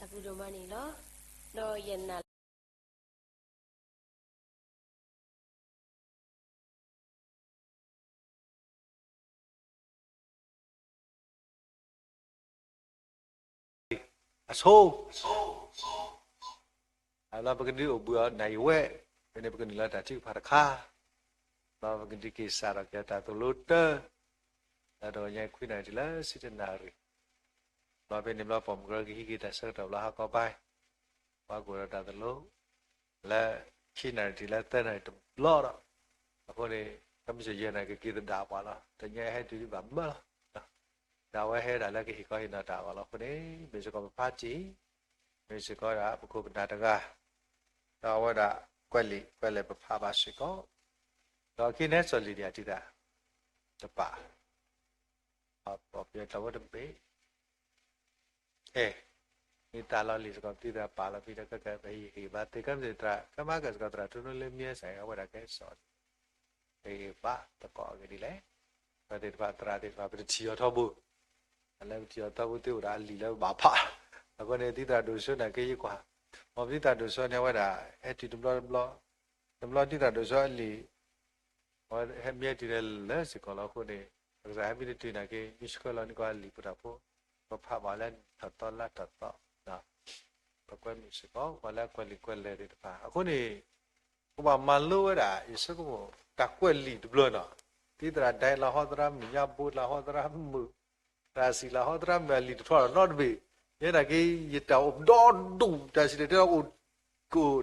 ်ဘျုးဒိၣ်မးန့ၣ်လီၤ. ဒီးယနာ်လၢ အဆိ အလီၤ ပကဒုးအိၣ်ဘှံးအီၤနၤယဝဲ, ဖဲန့ၣ်ပကနုာ်လီၤတၢ်ထုကဖၣ်တခါ, ဒီးပကဒုးက့ၤစးထီၣ်က့ၤတၢ်သိၣ်လိတၢ် လၢတဂီၤညါခွံနၣ်ရံၣ်တုၤလၢဆံတၢနၣ်ရံၣ်, ဒီးဖဲန့ၣ်ဘျီပိာ်မုၣ်ကရၢကဟံးက့ၤတၢ်ဆၢကတီၢ်ဘျီဟါကီပၤ, ပှၤကအိၣ်ဒီးတၢ်သိၣ်လိ လၢခံနၣ်ရံၣ်တုၤလၢသၢနၣ်ရံၣ်တဘျီဒီး, အဃိန့ၣ် ကမ့ၢ်စၢၤယဲၢ်နၣ်ရံၣ်ကက့ၤသဒၣ်ပှၤလီၤ, တနံၤအံၤဟဲတုၤဒံးဘၣ်မၢလီၤ. ဒီးအဝဲဟဲဒၣ်လၢကဟ့ၣ်ခီဟ့ၣ်နီၤတၢ်အဂီၢ်လီၤ. အဃိန့ၣ် မ့ၢ်စ့ၢ်ကီးပဖါတံၢ်, မ့ၢ်စ့ၢ်ကီးဒၣ်ပခိၣ်ပနၢ်တဂၤ, ဒီးအဝဲဒၣ်ကွဲးလံာ်ကွဲးလဲၢ်ပဖးဘၣ်စ့ၢ်ကီး, ဒီးခံန့ၣ်စီၤလံၤဒံယၤတံၢ်သး တပာ် ပှၤပယီၤတၢ်ဝဲတဘ့ၣ်, အဲ, မ့ၢ်တၢ်လီၤလံာ်စ့ၢ်ကီး ပတံၢ်သးပာ်လီၤဖဲဒီး ကကဲပဟ့ၣ်ဂံၢ်ဘါသ့ၣ် ကမ့ၢ်စ့ၢ်ကီးသရၣ် ကမၤကဲစ့ၢ်ကီးသရၣ်ထူနိလၢမံစ့ၢ် အဝဲဒၣ်ကဲစီၤလံၤ, ပဟ့ၣ်ဘါသကိးအဂ့ၢ်ဒ်လဲၣ်, ပသ့ၣ်တဖၣ်သရၣ်သ့ၣ်တဖၣ် ပတထံၣ်အီၤထီဘိ, လၢပထံၣ်အီၤထီဘိသ့အိၣ်ဒၣ်အလံာ်လၢပဘၣ်ဖး, အဃိန့ၣ် ပတံၢ်သရၣ်ဒိၣ်စိန့ၣ် ကယဲၢ်ကွၢ်, မ်ပတံၢ်သရၣ်ဒိၣ်စိန့ၣ် အဝဲဒၣ် ဟဲတုၤတဘျီတဘျီ, တဘျီတံၢ်သရၣ်ဒိၣ်စိအလံာ် အဝဲဟဲမံဟဲတုၤန့ၣ်လၢစ့ၢ်ကီးလီၤ. အဃိန့ၣ် ပကစၢ်ဟဲမံတတုၤနာ်က့ မံဆှၢလီၤန့ၢ်ကီးအလံာ်ဖိတၢ်ဖိ, ပဖးဘၣ်လၢထီၣ်သီလါထီၣ်သီ, ပကွဲမုာ်စ့ၢ်ကီး ပှၤလၢအကွဲးလံာ်ကွဲးလဲၢ်သ့ၣ်တဖၣ်. အဃိန့ၣ် ပကဘၣ်မၤလိဝဲဒၣ် ယဆိကမိၣ် တၢ်ကွဲးလံာ်တဘျီနီၤ, သံသရၣ်ဒဲလၢဟီသရၣ်မုၣ်ညါဘိလၢဟီသရၣ်မုၣ်, သရၣ်စံၣ်လၢဟီသရၣ်မုၣ်အလံာ်တထီၣ်နီတဘ့ၣ်, ယဲဒၣ်က့ ယတၢ်အိၣ်ဒီဒူၣ် တၢ်စံၣ်တဲၤ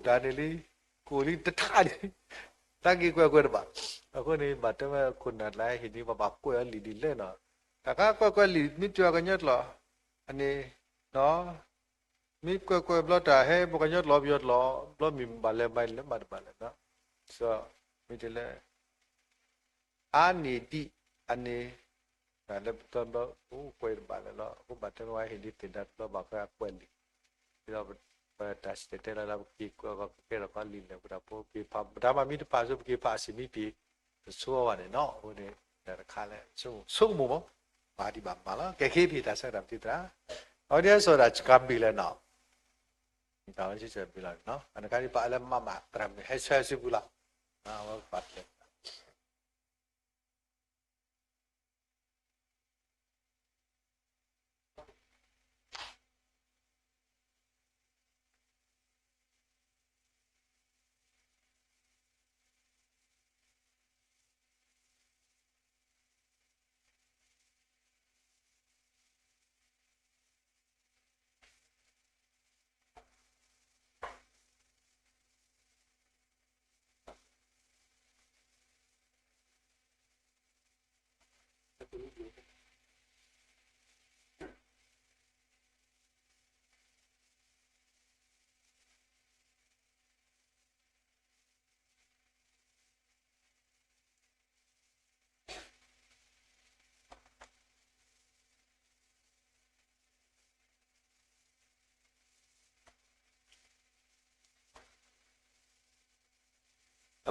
တဲလီၤအိၣ် ကအိၣ်တၢ်န့ၣ်လံ, ကအိၣ်လံတထါလံ, တၢ်က့ၤကွဲးကွဲးတဘၣ်. အဃိန့ၣ် ဘၣ်တဲဝဲခိၣ်နၢ်တၢ်ဟ့ၣ်န့ၣ် ပဘၣ်ကွဲးအီၤလံာ်ဒ်လဲၣ်နီၤ, တၢ်ခါကွဲးကွဲးလံာ် မ့ၢ်တုၤအကညီကျိာ်, အန့ၣ် မ့ၢ်ကွဲးကွဲးဘျီတၢ်ဟဲ ပှၤကညီကျိာ်ပယီၤကျိာ် ဘျီမ့ၢ်ဘၣ်လဲၤမၤလဲၤမၤတဘၣ်လဲၣ်နီၤ, မ့ၢ်တဲလၢ အါန့ၢ်ဒံး အန့ၣ် လၢပတဘျီ အိၣ်ကွဲးတဘၣ်လၢၤလီၤ. အဃိဘၣ်တဲဝဲဟ့ၣ်ဒ်သ့ၣ်တၢ်တဘျီဘၣ်ဃးအကွဲးလံာ်, ဒီးပတၢ်စံၣ်တဲၤတဲလီၤလၢ ပက့ၤကွဲးကီကဲထီၣ်ကီလံာ်လဲၣ် ပတၢ်ဖိက့ၤဖး ပတၢ်မၤမ့ၢ်တဖးဆိ ပက့ၤဖးအစံးမ့ၢ်ပ့ၤ ပဆိဝဲဘၣ်န့ၣ်နီၤ. အဃိန့ၣ် တၢ်တခါလၢ ဆိကမိၣ်မး ပာ်ဒံးဘၣ်မၤလီၤ. ကဲ ကဟ့ၣ်ဖံးတၢ်ဆၢကတီၢ်ပတံၤသရၣ်, အဝဲဒ်စီၤဒၣ်စကၤဘ့ၣ်လၢနီၤ တၢ်ဝဲစံးစၢ်ဘ့ၣ်လီၤနီၤ အနခါဒ်ပာ်လၢမၤမၤသရၣ်မုၣ်ဟဲဆၢစုပူၤလီၤ. အဝဲပာ်တလၢ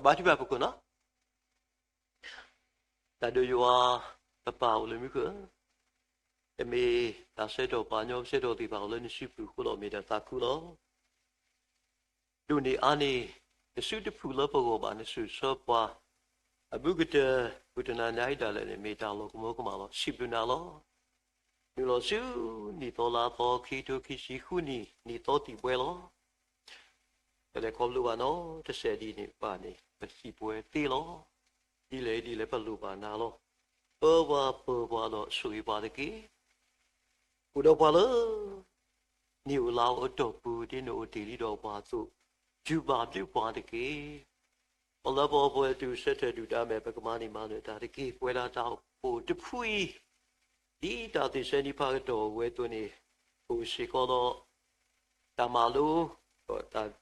အဘါထုကဖၣ်ပခိၣ်နီၤ, တၢ်ဒိၣ်ယွၤ ပပၢ်အိၣ်လၢမူခိၣ်ဧၢ, တမ့ၢ်တၢ်ဆၢကတီၢ်ပှၤကညီဆၢကတီၢ်သ့ၣ်တဖၣ်အိၣ်လၢနစုပူၤအဃိဒီး မ့ၢ်တၢ်သးခုလီၤ. ဒိၣ်န့ၢ်အါန့ၢ် နစုတဖုလၢပဂီၢ်ဘၣ် နစိာ်ဆှၢပှၤ အဘူးကတၢၢ် ဖုတနၤညါအံၤဒၣ်လဲာ်န့ၣ် မ့ၢ်တၢ်လီၤကမၢကမၣ်လီၤ. စံးဘျုးနၤလီၤ. နုာ်လီၤဆူ နံၣ်သီလါသီ ခံထိခံဆံဃုနံၣ် နံၣ်သီသံၣ်ဘှဲလီၤ. ပလဲၤခီဖျိဘၣ်နီတစဲးဒ်န့ၣ်ဘၣ်န့ၣ် ပသံၣ်ဘှဲသ့လီၤ. ဒ်လဲၣ်ဒ်လဲၣ်ပလိၣ်ဘၣ်နၤလီၤ. ပၢပှၤပၢပှၤဒီးဆိၣ်ဂ့ၤပှၤတက့ၢ်. အိၣ်ဒီးပှၤလၢ နံၣ်အိၣ်လါအိၣ်အတီၢ်ပူၤ ဒ်နအိၣ်တ့ၢ်လံဒီးပှၤအသိး ဒုးဘၣ်ဘျုးပှၤတက့ၢ်. ပလၢပီပှဲၤတုၤဆၢထၢၣ်ဒုၣ်ဒါမဲာ် ပကမၤန့ၢ်မၤနၢၤတၢ်တက့ၢ်. ပဝဲဒၣ်တၢ်အိၣ်ဖှိၣ်တဖုအံၤ ဒ်တၢ်သ့ၣ်ဆၢန့ၣ်ဖးကတီၢ်ဝဲအသိးန့ၣ် အိၣ်စ့ၢ်ကီးဒီး တၢ်မၤလိ ဒီးတၢ်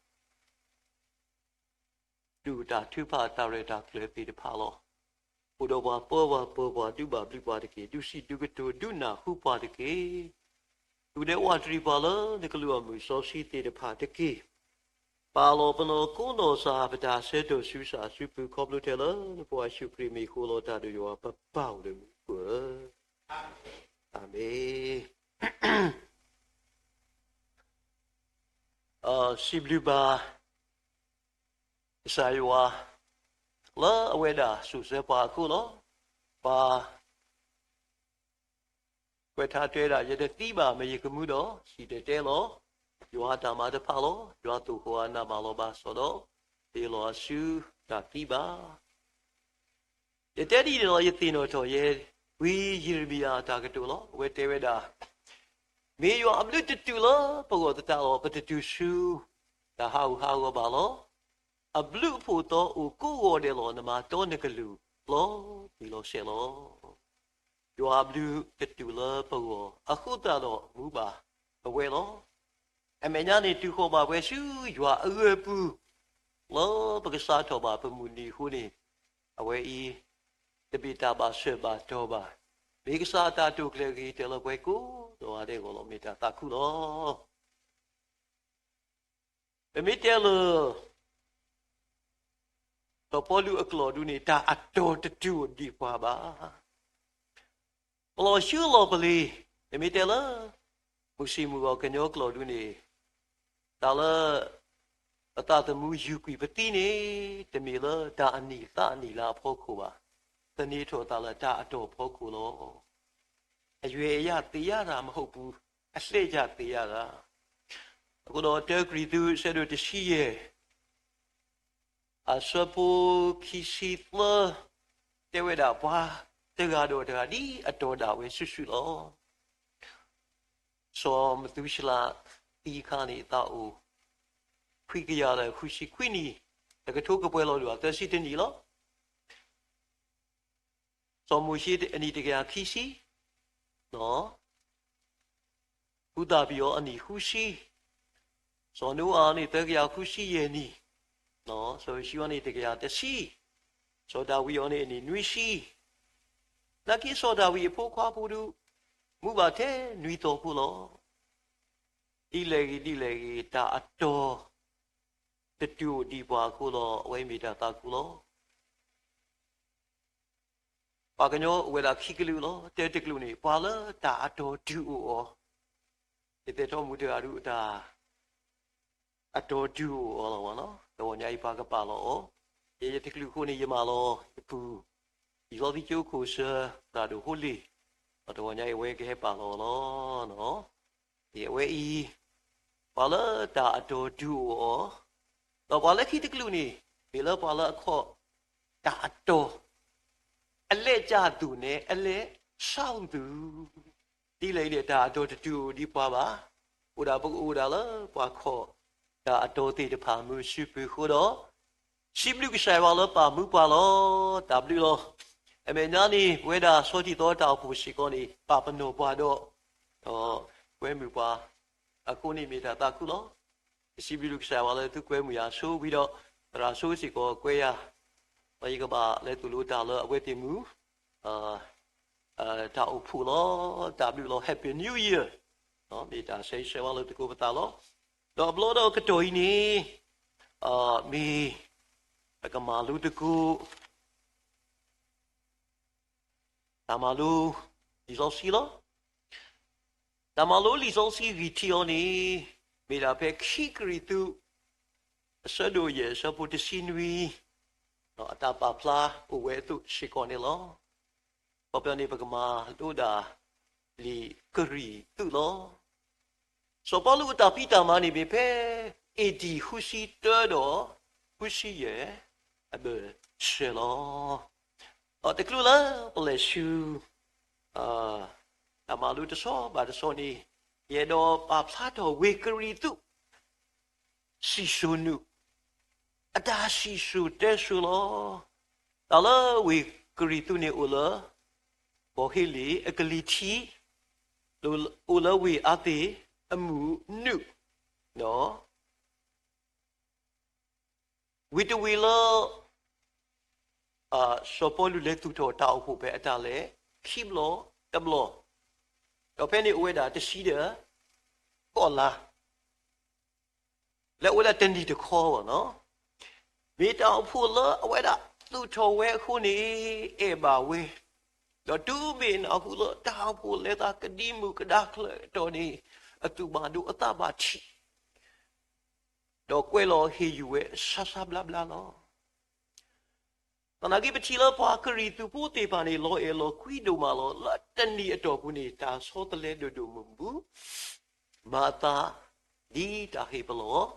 ဒုၣ်တၢ်ထုကဖၣ်တၢ်ရဲၣ်တၢ်ကျဲၤသ့ၣ်တဖၣ်လီၤ. အိၣ်ဒီးပှၤပၢပှၤပၢပှၤ ဒုးဘၣ်ဘျုးပှၤတက့ၢ်. ဒုးစံးဒုးကတိၤဒုးနၢ်ဟူပှၤတက့ၢ်. ဒုးနဲၣ်ဝးတရံးပှၤလၢနကလုၢ်အီၣ်မုၢ်စီဆှံသ့ၣ်တဖၣ်တက့ၢ်. ပာ်လီၤပနီၢ်ကိးနီၢ်စၢ် ပတၢ်ဆၢကတီၢ်ဆူစၢ်ဆူပူၤ ခီဖျိထဲလၢ နဖိယ့ၣ်ၡူးခရံာ်မံၤအဃိလီၤ. တၢ်ဒိၣ်ယွၤပပၢ်အိၣ်လၢမူခိၣ်ဧၢ, အၤမ့ၣ်. စံးဘျုးဘၣ် ကစၢ်ယွၤ လၢအဝဲဒၣ်စိာ်ဆှၢပှၤအဃိလီၤ. ပှၤကွဲးထါတဲဒၣ် ယတသံဘၣ် မ့ၢ်ယကမူဒီး စံၣ်တဲၤတဲလီၤ. ယွၤအတၢ်မၤတဖၣ်လီၤ. ယွၤသိၣ်ဃီအနၢ်မၤလီၤဘၣ်စီၣ်ဒီး တ့ၢ်လီၤအစုတၢ်သံဘၣ်. ယတဲဒ်န့ၣ်ဒီး ယသ့ၣ်နီၣ်ထီၣ်ယဲ ဝံယံးရမံယၤအတၢ်ကတိၤလီၤ. အဝဲတဲဝဲဒၣ် မ့ၢ်ယွၤအဘျုးတတုၤလၢပဂီၢ်သတးဒီး ပတတုၤဆူ တၢ်ဟးဂူာ်ဟးဂီၤဘၣ်လီၤ. အဘျုးအဖှိၣ်သီအိၣ်ကိးဂီၤဒဲးလီၤ. နမၤတီနကလုၢ် လီၤတံၢ်လီၤဆဲးလီၤ. ယွၤအဘျုးကတုၤလၢပဂီၢ်အဃိသတးဒီး မူဘၣ်ပဝဲလီၤ. အမဲာ်ညါန့ၣ် တုၤဃီၤဘၣ်ပှၤဆူယွၤအဂၢၤပူၤ လၢပကစးထီၣ်ဘၣ်ပမုၢ်နံၤအဃိန့ၣ် အဝဲအံၤ တဘၣ်တၢ်ဘၣ်ဆၢဘၣ်တီၢ်ဘၣ်. မ့ၢ်ကစၢ်အတၢ်တိာ်ကျဲၤဂ့ၤတဲလၢပှၤကိးဂၤဒဲးအဂီၢ်လီၤ. မ့ၢ်တၢ်သးခုလီၤ. ပမ့ၢ်တဲလၢ စီၤပီလူးအကျိာ်ဒုန့ၣ် တၢ်အတီၤတတုၤအိၣ်ဒံးပှၤဘၣ်. ပလီၤဆူလီၤပလ့ၤ, ပမ့ၢ်တဲလၢ မုၢ်ဆ့ၣ်မုၢ်ဂီၤကညီကျိာ်ဒုန့ၣ် တၢ်လၢ ပသးသမူယူၤကွံာ်ပသံန့ၣ် တမ့ၢ်လၢတၢ်အနံၣ်သၣ်အနံၣ်လါအဖီခိၣ်ဘၣ်. သန့ၤထီၣ်သးလၢတၢ်အတီၤအဖီခိၣ်လီၤ. အရွယ်အရသေရတာမဟုတ်ဘူး အလှည့်ကျသေရတာ. အဃိဒီး တၢကရံၣ်သူး အဆၢဒိၣ်တဆံယဲၢ် အဆၢဖိခံဆံသၢ တဲဝဲဒၣ်ပှၤတဂၤဒီးတဂၤ ဒ်အတီၤဒၣ်ဝဲစုာ်စုာ်လီၤ. စီၤမသူၤရှလးသံအခါန့ၣ် အသးအိၣ် ခွံကယၤဒီးဃုဆံခွံနံၣ်, တကထိကပှဲၤလီၤဒၣ်သၢဆံတနံၣ်လီၤ. စီၤမိၤၡ့အနံၣ်တကယၤခံဆံ, ဖုသးပ့ၤအီၤအနံၣ်ဃုဆံ, စီၤနိအၤန့ၣ်သၢကယၤဃုဆံယဲၢ်နံၣ်, စီၤယိၤၡူအီန့ၣ်တကယၤတဆံ, စီၤဒၤဝံးအီၤန့ၣ်အနံၣ်နွံဆံ, နာ်က့စီၤဒၤဝံးအဖိခွါဖိဒုး မူဘၣ်ထဲနွံသီဖိလီၤ. ဒ်လဲၣ်ဂ့ၤဒ်လဲၣ်ဂ့ၤ တၢ်အတီၤတတုၤအိၣ်ဒံးပှၤအဃိလီၤ. အဝဲမ့ၢ်တၢ်သးခုလီၤ. ပှၤကညီအိၣ်ဝဲဒၣ်ခံကလုာ်လီၤ. တၢတကလုာ်န့ၣ် ပှၤလၢတၢ်အတီၤတုၤအိၣ်အီၤ, ယသဲးထီၣ်မူတဂၤဒုးအတၢ် အတီၤတုၤအိၣ်အီၤလီၤ. တဂီၤညါအံၤပှၤကပာ်လီၤအီၤ, ယဲယတကလုာ်အဃိန့ၣ် ယမၤလီၤယပုၢ် လံာ်စီဆှံကၠိခိၣ်စၢၤ သရၣ်ဒိၣ်ဟိလ့ၣ်, ဒီးတဂီၤညါအံၤအဝဲကဟဲပာ်လီၤအီၤလီၤ. အဝဲအံၤ ပှၤလၢတၢ်အတီၤတုၤအိၣ်အီၤ, ဒီးပှၤလၢခံတကလုာ်န့ၣ် မ့ၢ်လၢပှၤလၢအခီၣ်တၢ်အတီၤ အလဲၤကၢ်သူၣ်နဲ အလဲၤဆါအုၣ်သူၣ်, ဒ်လဲၣ်အံၤန့ၣ် တၢ်အတီၤတတုၤအိၣ်ဒံးပှၤဘၣ်. အိၣ်ဒၣ်ပကအိၣ်ဒၣ်လၢပှၤခီၣ်တၢ်အတီၤသ့ၣ်တဖၣ်မုၢ်စုပူၤအဃိဒီး စံးဘျုးကစၢ်ယွၤလၢပာ်မူပှၤလီၤ. တၢ်ဘျုးလီၤ. အမဲာ်ညါန့ၣ် ပဝဲဒၣ်ဆီထံသီတၢ်အိၣ်ဖှိၣ်စ့ၢ်ကီးန့ၣ် ပာ်ပနီၣ်ပှၤဒီး ဒီးကွဲမုာ်ပှၤအဃိန့ၣ်မ့ၢ်တၢ်သးခုလီၤ. ယစံးဘျုးကစၢ်ယွၤလၢသုကွဲမုာ်ယၤဆိဝံၤဒီး သရၣ်ဆိစ့ၢ်ကီးကွဲယၤ, ဒီးယကဘၣ်လဲၤသိၣ်လိတၢ်လၢအဝဲသ့ၣ်မုၢ် တၢ်အိၣ်ဖှိၣ်လီၤ. တၢ်ဘျုးလီၤ. Happy New Year မ့ၢ်တၢ်ဆၢဂ့ၤဆၢဝါလၢသုကိးပသးလီၤ. ဒီးအဘျီဒီးကတီၢ်အံၤန့ၣ် မ့ၢ်ပကမၤလိသကိး တၢ်မၤလိလံာ်စီဆှံလီၤ. တၢ်မၤလိလံာ်စီဆှံဂံၢ်ထံးအီၤန့ၣ် မ့ၢ်ဒၣ်ဖဲခံကရံၣ်သူး အဆၢဒိၣ်ယဲၢ် အဆၢဖိတဆံနွံ အတၢ်ပာ်ဖျါအိၣ်ဝဲအသိးစ့ၢ်ကီးန့ၣ်လီၤ. အခီပညီန့ၣ် ပကမၤလိဒၣ်လံာ်ကရံၣ်သူးလီၤ. စီၤပီလူးအတၢ်ဖံးတၢ်မၤန့ၣ်မ့ၢ်ဖဲ A D ဃုဆံတၢဒီး ဃုဆံယဲၢ် အဘၢၣ်စၢၤလီၤ. ဒီးတချုးလၢပလဲၤဆူ တၢ်မၤလိတဆီဘၣ်တဆီန့ၣ် ယအဲၣ်ဒိးပာ်ဖျါထီၣ်ဝ့ၢ်ကရံၣ်သူး စံၣ်စိၤနုာ် အတၢ်စံၣ်စိၤတဲစိၤလီၤ. တၢ်လၢဝ့ၢ်ကရံၣ်သူးန့ၣ်အိၣ်လၢ ကီၢ်ဟ့လ့ၣ်အကလံၤထံး, အိၣ်လၢဝ့ၢ်အၤသ့ၣ်အမုၢ်နုာ်, ဝ့ၢ်တဝ့ၢ်လၢ စီၤပီလူးလဲၤသူၣ်ထီၣ်တၢ်အိၣ်ဖှိၣ်ဖဲအတၢ်လဲၤခံဘျီတဘျီ, ဒီးဖဲန့ၣ်အိၣ်ဝဲဒၣ်တဆံဒီး ကီၢ်လါ လၢအိၣ်ဝဲဒၣ်တနံၣ်တခီဘၣ်နီၤ, မ့ၢ်တၢ်အိၣ်ဖှိၣ်လၢအဝဲဒၣ်သူၣ်ထီၣ်ဝဲအဃိန့ၣ် အဲၣ်ဘၣ်ဝဲ, ဒီးတုၤမ့ၢ်နၢ်ဟူလၢတၢ်အိၣ်ဖှိၣ်လဲၤသးကဒံမုၢ်ကဒါချၢအတီၢ်န့ၣ် အသူၣ်ဘၣ်ဒိအသးဘၣ်ထံး ဒီးကွဲးလီၤဟ့ၣ်ယုၢ်ဝဲဆါဆါဘျါဘျါလီၤ. သနာ်က့ပထံၣ်လၢပှၤကရံၣ်သူးဖိသ့ၣ်တဖၣ်န့ၣ် လီၤအဲၣ်လီၤကွံဒိၣ်မးလီၤ. လၢတနံၣ်အတီၢ်ပူၤန့ၣ် တၢ်ဆီတလဲဒိၣ်ဒိၣ်မုၢ်မုၢ် မၤအသး ဒ်တၢ်ဟ့ၣ်ပလီၢ်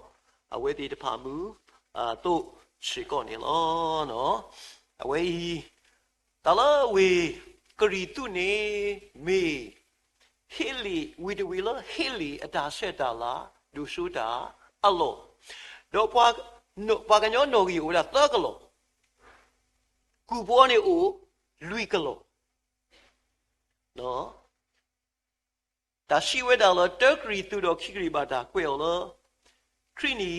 အဝဲသ့ၣ်တဖၣ်မုၢ် အသိးစ့ၢ်ကီးန့ၣ်လီၤ. အဝဲအံၤ တၢ်လၢဝ့ၢ်ကရံၣ်သူးန့ၣ် မ့ၢ် ဟ့လ့ၣ် ဝ့ၢ်တဝ့ၢ်လၢဟ့လ့ၣ်အတၢ်ဆဲးတၢ်လၤ ဒိၣ်စိတၢ်အလီၢ်, ဒီးပှၤကညီနီၣ်ဂံၢ်အိၣ်ဝဲဒၣ်သၢကလီၢ်, ကူၣ်ဘီန့ၣ်အိၣ်လွံၢ်ကလီၢ်. တၢ်စံးဝဲဒၣ်လၢ တၢကရံၣ်သူးဒီးခံကရံၣ်ဘၣ်တၢ်ကွဲးအီၤလၢ ခရံာ်နံၣ်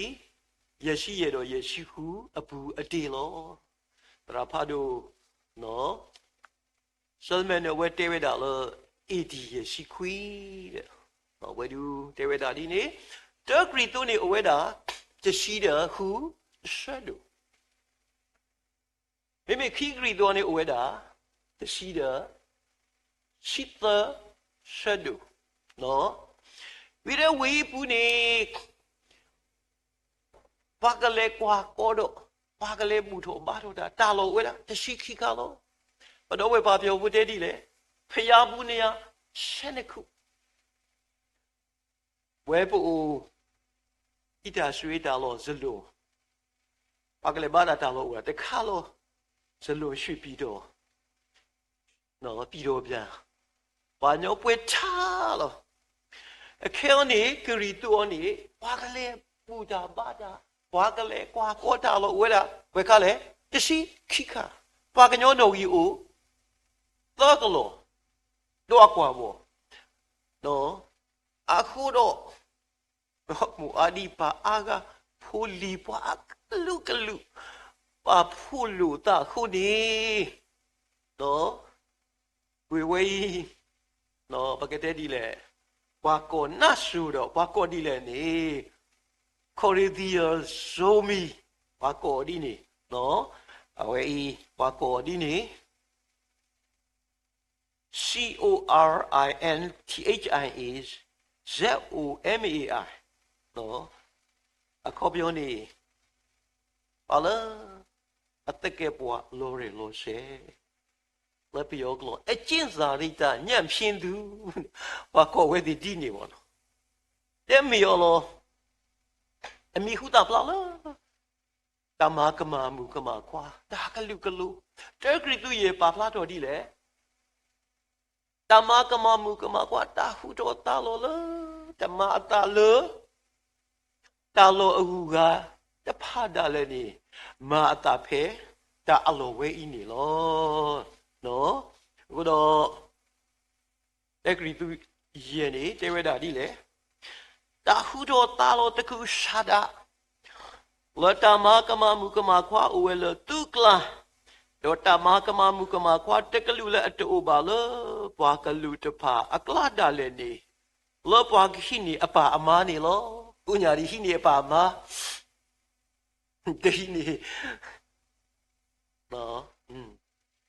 ယဲၢ်ဆံယဲၢ်ဒီးယဲၢ်ဆံဃုအပူၤအတ့ၢ်လီၤ. သရၣ်ဖးဒိၣ် Sermon န့ၣ် အဝဲတဲဝဲဒၣ်လၢ A D ယဲၢ်ဆံခွံ အဝဲဒၣ်တဲဝဲဒၣ်ဒ်န့ၣ်, တၢကရံၣ်သူးန့ၣ်အိၣ်ဝဲဒၣ် တဆံဒီးဃုဆၢဒိၣ်, မ့မ့ၢ်ခံကရံၣ်သူးန့ၣ်အိၣ်ဝဲဒၣ် တဆံဒီး ဆံသၢဆၢဒိၣ်, ဝံၤဒီးဝ့ၢ်အံၤပူၤန့ၣ် ပှၤကလဲၤကွၢ်ကီဒီး ပှၤကလဲၤဘူၣ်ထီၣ်ဘါထီၣ်တၢ် တၢ်လီၢ်အိၣ်ဝဲဒၣ်တဆံခံခါလီၤ. ပဒီပုၢ်ဝဲၢ်ပှၤပၠီၤဖိတဲဒ်လဲၣ်, ဖၠါပူၤန့ၣ်ယၤ ဆဲးနခူၣ် ဝဲပအိၣ် ဟံးတၢ်ဆူးတၢ်လီၢ်စလိၣ်, ပှၤကလဲၤဘါတၢ်တၢ်လီၢ်အိၣ်ဝဲတခါလီၤ, စလိၣ်ဆူၣ်ပံၤတီၢ် ပျံၤဒီးပျၢ်, ပှၤကညီပှဲၤထါလီၤ. အခဲအံၤန့ၣ် ကရံၣ်သူးအီၤန့ၣ် ပှၤကလဲၤဘူၣ်တၢ်ဘါတၢ်, ပှၤကလဲၤကွၢ်ကီတၢ်လီၤ အိၣ်ဝဲဒၣ် ဝဲခါလဲၣ် တဆံခံခါ, ပှၤကညီနီၣ်ဂံၢ်အိၣ် သၢကလီၢ်, ဒီးအကွၢ်ဘီၣ် အဃိဒီး မိၢ်အါဒံးပၢ်အါဂၤ ဖိလံၤပှၤအကလုာ်ကလုာ် ပာ်ဖှိၣ်လိာ်သးအဃိန့ၣ်, ပှ့ၤဝဲအံၤ ပကတဲဒ်လဲၣ်, ပှၤကိးနၢ်စိၤဒီး ပှၤကိးဒ်လဲၣ်န့ၣ် Corinthian Zomi, ပှၤကိးဒ်န့ၣ်, အဝဲအံၤ ပှၤကိးဒ်န့ၣ် C O R I N T H I A Z O M A I, အခီပညီန့ၣ် ပှၤလၢအသကဲးပဝးလီၤရၢၢ်လီၤစဲၤ, လၢပယီၤကျိာ် အကျဉ်းသားရိပ်သာ ညံ့ဖျိင်းသူ, ပှၤကိးဝဲသ့ၣ်ဒ်န့ၣ်ဘၣ်နီၤ, တဲမ့ၢ်အီၤလီၤ. အမံၤဟူသၣ်ဖျါလၢ တၢ်မၤကမၣ်မုၣ်ကမၣ်ခွါ တၢ်ကလုာ်ကလိၤ, တၢကရံၣ်သူးယဲၢ်ပာ်ဖျါထီၣ်ဒ်လဲၣ်, တၢ်မၤကမၣ်မုၣ်ကမၣ်ခွါ တၢ်ဟူထီၣ်သါလီၤလၢ တၢ်မၤအသးလၢ တၢ်လီၢ်အဂုၤအဂၤတဖၣ်ဒၣ်လဲာ်န့ၣ် မၤအသးဖဲတၢ်အလီၢ်ဝဲအံၤန့ၣ်လီၤ. အဃိဒီး တၢကရံၣ်သူးယဲၢ်န့ၣ် တဲဝဲဒၣ်ဒ်လဲၣ်, တၢ်ဟူထီၣ်သါလီၤတကုၤဆးဒး လၢတၢ်မၤကမၣ်မုၣ်ကမၣ်ခွါအိၣ်ဝဲလၢသုကျါ, ဒီးတၢ်မၤကမၣ်မုၣ်ကမၣ်ခွါတကလုာ်လၢအတအိၣ်ဘၣ်လၢပှၤကလုာ်တဖၣ်အကျါဒၣ်လဲာ်န့ၣ်, လၢပှၤကဟံးန့ၢ်အပၢ်အမါန့ၣ်လီၤ. ကိးညါဒံးဟံးန့ၢ်အပၢ်အမါ, တဟံးန့ၢ်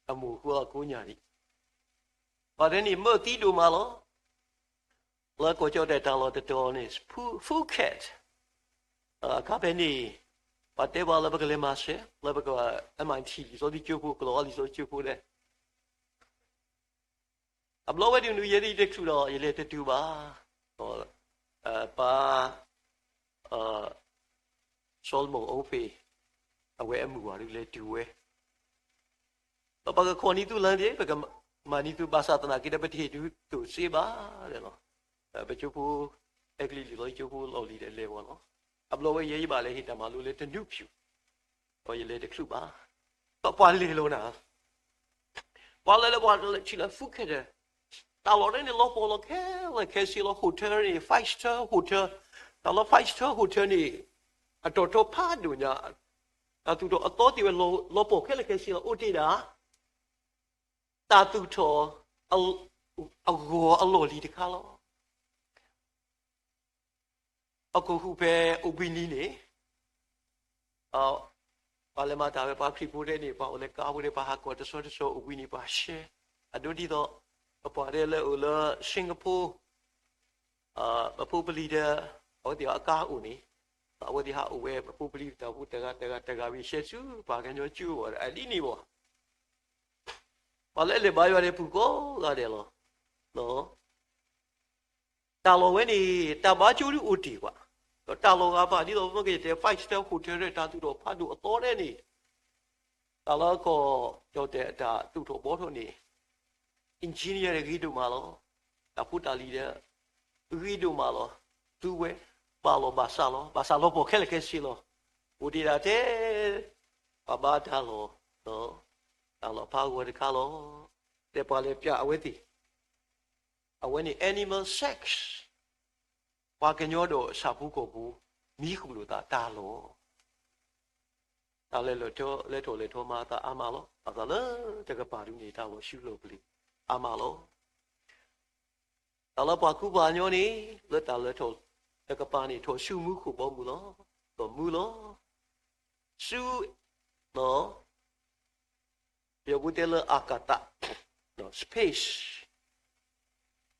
အမိၢ်ဃုအီၤကိးညါဒံး, ပှၤတဲန့ၣ်မၢသံဒိၣ်မးလီၤ. လၢကီၢ်ကၠီၣ်တဲၣ်တၢ်လီၢ်တတီၤန့ၣ် Phuket အခါဖဲန့ၣ် ပှၤတဲပှၤလၢပကလဲၤမၤစၢၤ လၢပက M I T လံာ်စီဆှံကၠိဖိ ကလီၤအီၤလံာ်စီဆှံကၠိဖိဒဲး အဘျီဝဲဒၣ်နုာ်ယဲဒၣ်တချုးဒီး ယလဲၤတတုၤဘၣ်, ပၢ် စီၤလမုၣ်အိဖ့ၣ် အဝဲအမုၢ်ဝၤဒုးလဲၤတုၤဝဲ, ဒီးပကခိးနံၤသုလၢ်ဒ့ ပကမၤနံၤသုဘၣ်ဆၣ်သနာ်က့ဒီး ပတဟ့ၣ်ဒုးသိးစ့ဘၣ်ဒဲးလီၤ. ပကၠိဖိ အဲကလံးလံာ်လီၤကၠိဖိလီၢ်လံၤဒီးလဲၤဝဲလီၤ. အဘျီဝဲယဲယဘၣ်လဲၤဟ့ၣ်တၢ်မၤလိလၢတနွံဖၠူၣ်, ဒီးယလဲၤတချုးဘၣ်, ဒီးပှၤလဲၤလီၤနၤ ပှၤလၢလၢပှၤလၢထံၣ်လၢ Phuket ဒီး တၢ်လီၢ်န့ၣ်လီၤပှီၢ်လီၤခဲလၢာ်ခဲဆ့လီၤ. hotel န့ၣ် five star hotel, တၢ်လီၢ် five star hotel န့ၣ် အတီၤထီဖးဒိၣ်ညါ, တၢ်သူၣ်ထီၣ်အသီသ့ၣ်ဝဲလီၤပှီၢ်ခဲလၢာ်ခဲဆ့လီၤ. အိၣ်တ့ၢ်ဒၣ် တၢ်သူၣ်ထီၣ်အဂီၤအလီၢ်လံၤတခါလီၤ. အခိၣ်ဃုာ်ဖဲအိၣ်ဘှံးနံၤန့ၣ် ပှၤလဲၤမၤတၢ်ဝဲ ပှၤခရံာ်ဖိဒဲးန့ၣ် ပှၤအိၣ်လၢကါဖိဒဲး ပှၤဟးကိးတဆီတဆီအိၣ်ဘှံးနံၤ ပှၤရှဲ, အဒိဒ်သိး ပပှၤဒဲးလၢအိၣ်လၢ Singapore, ပဖိပလံၤဒီး အဝဲသ့ၣ်အကါအိၣ်န့ၣ်, အဝဲသ့ၣ်ဟးအိၣ်ဝဲ ပဖိပလံၤတၢ်ဖိတဂၤတဂၤတဂၤဝံၤ ရှဲဆူပှၤကညီကၠိဝဲအဒ်န့ၣ်ဘၣ်. ပှၤလၢအလဲၤဘါယွၤန့ၣ် ပူၤကိးဂၤဒဲးလီၤ. တၢ်လီၢ်ဝဲန့ၣ် တၢ်ဘါကၠိဒုးအိၣ်တ့ၢ်ကွၢ်, ဒီးတၢ်လီၢ်ဂၤဘၣ်ဒ်သိးပမ့ၢ်ကတဲ five star hotel တၢ်သူၣ်ထီၣ်ဖးဒိၣ်အသီဒဲးန့ၣ်, တၢ်လၢကီၢ်ကၠီၣ်တဲၣ်အတၢ်သူၣ်ထီၣ်ဘှီထီၣ်န့ၣ် engineer ဂ့ၤဒိၣ်မးလီၤ. တၢ်ဖိတၢ်လံၤဒီး ဂ့ၤဒိၣ်မးလီၤ. သူဝဲ ဘၣ်လီၤဘၣ်စးလီၤ, ဘၣ်စးလီၤပှီၢ်ခဲလၢာ်ခဲဆ့လီၤ. အိၣ်တ့ၢ်ဒၣ်ထဲ ပှၤဘါတၢ်လီၢ်, တၢ်လီၢ်ဖးဂီၤတခါလီၤ. တဲပှၤလဲၤပျးအဝဲသ့ၣ်, အဝဲန့ၣ် animal sex, ပှၤကညီဒီးဆၣ်ဖိကီၢ်ဖိ မံဃုာ်လိာ်သးတၢ်လီၢ်, တၢ်လဲၤထီၣ်လဲၤထီမၤအသးအါမးလီၤ. ဘၣ်ဆၣ်လၢတကပၤဒုးန့ၣ် တၢ်လီၤဆူလီၤပျံၤအါမးလီၤ. တၢ်လၢပှၤကူပှၤကညီန့ၣ် လၢတၢ်လၢထီၣ်တကပၤန့ၣ် ထီၣ်ဆူမူခိၣ်ဘီမုၢ်လီၤ. ထီၣ်မူလီၤ. ဆူ ပယီၤဖိတဲလၢ အကသ space,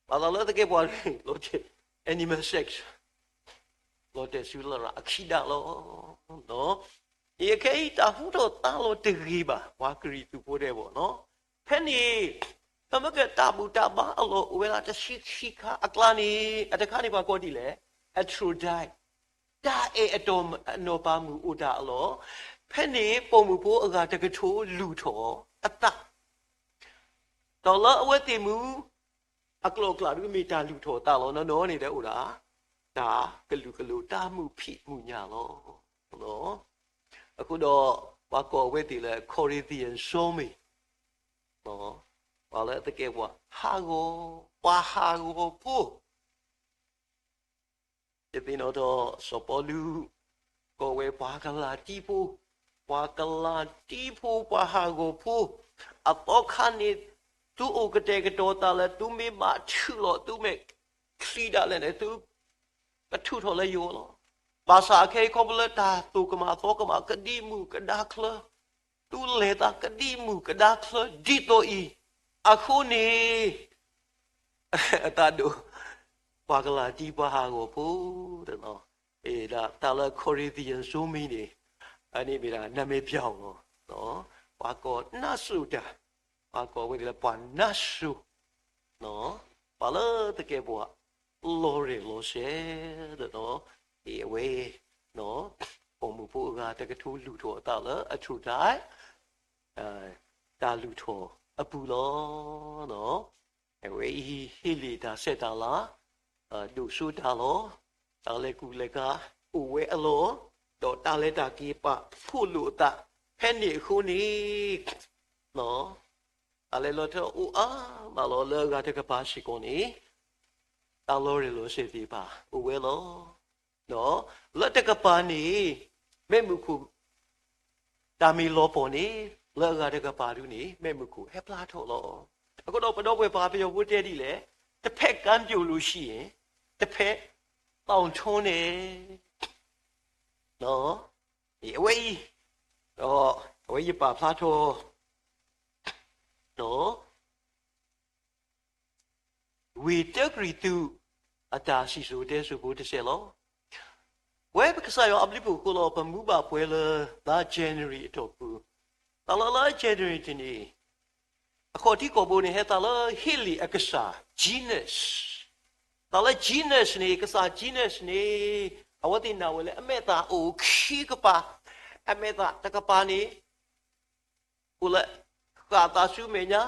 ဘၣ်ဆၣ်လၢသကဲးပဝးန့ၣ် လီၤတဲာ် animal sex, လီၤတဲာ်ဆူလရာ်အခံဒၣ်လီၤ. အခဲအံၤတၢ်ဟူထီၣ်သါလီၤတဂ့ၤဘၣ် ပှၤကရံၣ်သူးဖိဒဲးဘၣ်နီၤ. ဖဲန့ၣ် ပမ့ၢ်ကတၢ်ဘူၣ်တၢ်ဘါအလီၢ်အိၣ်ဝဲဒၣ်တဆံခံခါအကျါန့ၣ် အတခါန့ၣ်ပှၤကိးဒ်လဲၣ်, Aphrodite, တၢ်အဲၣ်အတီၢ်အနီၢ်ပၤမုၣ်အိၣ်တၢ်အလီၢ်, ဖဲန့ၣ်ပိာ်မုၣ်ဖိအဂၤတကထိလူၤထီၣ်အသး ဒီးလၢအဝဲသ့ၣ်မုၢ် အကျိၤအကျဲဒုးမ့ၢ်တၢ်လုၢ်ထီၣ်အသးလီၤ. နီၢ်နီၢ်န့ၣ်ဒီးအိၣ်ဒၣ် တၢ်ကလုာ်ကလိၣ် တၢ်မုာ်ဖံးမုာ်ညၣ်လီၤ. အဃိဒီး ပှၤကိးအဝဲသ့ၣ်လၢ Corinthian စီၤမ့ၣ် ပှၤလၢအသကဲးပဝးဟးဂီၤ, ပှၤဟးဂီၤဖိ ယသ့ၣ်နီၣ်ထီၣ် စီၤပီလူး ကိးဝဲပှၤကလၤတံဖိ, ပှၤကလၤတံဖိ ပှၤဟးဂီၤဖိ, အသီခါန့ၣ် သုအိၣ်ကတဲာ်ကတီၤသးလၢ သုမ့ၢ်ဘၣ်ထုးလီၤ သုမဲာ်ချံဒၣ်လဲာ်န့ၣ် သုကထုးထီၣ်လၢယဂီၢ်လီၤ. ဘၣ်ဆၣ်အခဲအံၤခီဖျိလၢတၢ်သိၣ်ကမၣ်သီကမၣ် ကဒံမုၢ်ကဒါချၢ, သုလဲၤသးကဒံမုၢ်ကဒါချၢ ဒ်သိးအံၤ, အဃိန့ၣ် အတၢ်ဒိး ပှၤကလၤတံ ပှၤဟးဂီၤဖိတနီၤ, တၢ်လၢ Corinthian စီၤမ့ၣ်န့ၣ် အန့ၣ်မ့ၢ်ဒၣ် နာမည်ပြောင်း လီၤ. ပှၤကိးနါစိၤတၢ်, ပှၤကိးဝဲသ့ၣ်လၢပှၤနါစိၤ, ပှၤလၢသကဲးပဝး လီၤရဲၣ်လီၤစဲၤတနီၤ, အဝဲ ပိာ်မုၣ်ဖိအဂၤတကထိလုၢ်ထီၣ်အသးလၢအထူၣ်တၢ် တၢ်လုၢ်ထီၣ်အပူၤလီၤ. အဝဲအံၤဟ့ၣ်လံတၢ်ဆဲးတၢ်လၤ, ဒိၣ်စိတၢ်လီၤ, တၢ်လဲၤကူၣ်လဲၤကၤအိၣ်ဝဲအလီၢ်, ဒီးတၢ်လဲၤတၢ်က့ၤပာ်ဖှိၣ်လိာ်အသးဖဲန့ၣ်အဃိန့ၣ်, တၢ်လဲၤလီၤထီအိၣ်အါမးလီၤ. လၢအဂၤတကပၤစ့ၢ်ကီးန့ၣ် တၢ်လီၤရဲၣ်လီၤစဲၤသ့ၣ်တဖၣ်အိၣ်ဝဲလီၤ. လၢတကပၤန့ၣ် မ့ၢ်မုၢ်ခိၣ် တၢ်မ့ၢ်လီၤပှီၢ်န့ၣ် လၢအဂၤတကပၤဒုန့ၣ် မ့ၢ်မုၢ်ခိၣ်ဟဲဖျါထီၣ်လီၤ. အဃိဒီးပဒီပုၢ်ဝဲၢ်ပှၤပယီၤဖိတဲဒ်လဲၣ်, တဖဲကမ်းပြိုလို့ရှိရင် တဖဲသောင်ထွန်းတယ်. အဝဲအံၤ ဒီးအဝဲယပာ်ဖျါထီၣ် ဝံၤတၢကရံၣ်သူး အတၢ်စံၣ်စိၤတဲစိၤဖိတစဲးလီၤ. ပဝဲပကစၢ်ယွၤအဘျုးအဖှိၣ်အဃိလီၤ ပမူဘၣ်ပှဲၤလၢလါ January အတီၢ်ပူၤ, တၢ်လၢလါ January တနံၤ အခီၣ်ထံးခီၣ်ဘိန့ၣ် ဟဲသးလၢဟ့လ့ၣ်အကစၢ် Janus, တၢ်လၢ Janus န့ၣ် ကစၢ် Janus န့ၣ် အဝဲသ့ၣ်နာ်ဝဲလၢအမဲာ်သၣ်အိၣ်ခံကပၤ, အမဲာ်သၣ်တကပၤန့ၣ် အိၣ်လၢဃၣ်သးဆူမဲာ်ညါ,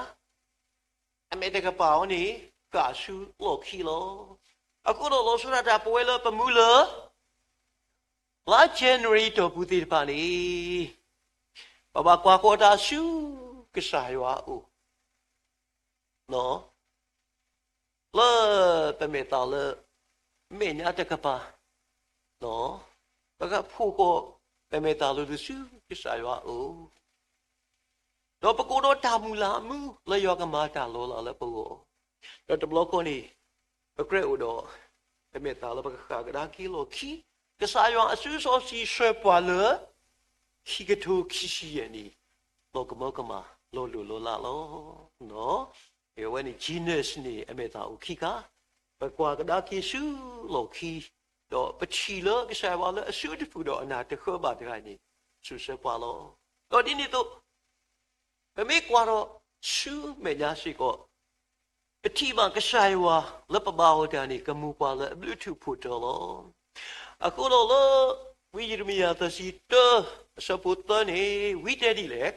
အမဲာ်တကပၤအံၤန့ၣ် ဃၣ်ဆူလီၢ်ခံလီၤ. အဃိဒီးလီၤဆီဒၣ်တၢ်ပဝဲလၢပမူလၢ လါ January တီၢ်ပူၤသ့ၣ်တဖၣ်န့ၣ် ပဘၣ်ကွၢ်ဃီၤတၢ်ဆူကစၢ်ယွၤအအိၣ် လၢပမဲာ်သၣ်လၢမဲာ်ညါတကပၤ, ပကဖှိၣ်ဃီၤပမဲာ်သၣ်လိၤလိၤဆူကစၢ်ယွၤအအိၣ်, ဒီးပကအိၣ်ဒီးတၢ်မုၢ်လၢ်မူလၢယွၤကမၤတၢ်လီၤလးလၢပဂီၢ်, ဒီးတဘျီဃီန့ၣ် ပကြၢးအိၣ်ဒီး ပမဲာ်သၣ်လၢပကဃၣ်ကဒါက့ၤလီၢ်ခံ, ကစၢ်ယွၤအစုစီဆှံဆှၢပှၤလၢ ခံကထိခံဆံယဲၢ်နံၣ် လီၤကမၢကမၣ်လီၤလိၢ်လီၤလးလီၤ. အဝဲန့ၣ် Janus န့ၣ် အမဲာ်သၣ်အိၣ်ခံခါ, ပကွၢ်ကဒါက့ၤဆူလီၢ်ခံ, ဒီးပထံၣ်လၢကစၢ်ယွၤလၢအစုတဖုဒီးအနၢ်တဃၢဘၣ်တဂၤန့ၣ် စုဆှၢပှၤလီၤ. ဒီးဒ်န့ၣ်အသိး ပမ့ၢ်ကွၢ်ထီၣ်ဆူမဲာ်ညါစ့ၢ်ကီး ပထံၣ်ဘၣ်ကစၢ်ယွၤလၢပဘါအီၤတၢ်န့ၣ် ကမူၤပှၤလၢအဘျုးထူးဖှိၣ်တီလီၤ. အဃိဒီးလၢ ဝံယံးရမံယၤသၢဆံတၢ အဆၢဖိသၢန့ၣ် ဝံတဲဒ်လဲၣ်,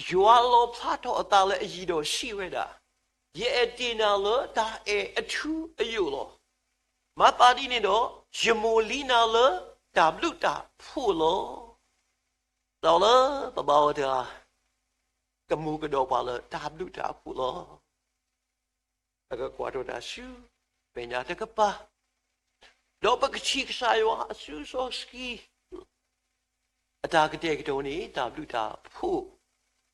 ယွၤလီၣ်ဖျါထီၣ်အသးလၢအယံၤဒီးစံးဝဲဒၣ်, ယအဲၣ်တ့ၢ်နၤလၢတၢ်အဲၣ်အထူအယိာ်လီၤ. မၤသးဒ်န့ၣ်ဒီး ယမိၢ်လံနၤလၢတၢ်ဘျုးတၢ်ဖှိၣ်လီၤ. ဒီးလၢပဘါအီၤတၢ် ကမူၤကဒီးပှၤလၢတၢ်ဘျုးတၢ်ဖှိၣ်လီၤ. ပကကွၢ်ထီၣ်တၢ်ဆူမဲာ်ညါတကပၤ, ဒီးပကထံၣ်ကစၢ်ယွၤအစုစီဆှံ အတၢ်ကတဲာ်ကတီၤန့ၣ် တၢ်ဘျုးတၢ်ဖှိၣ်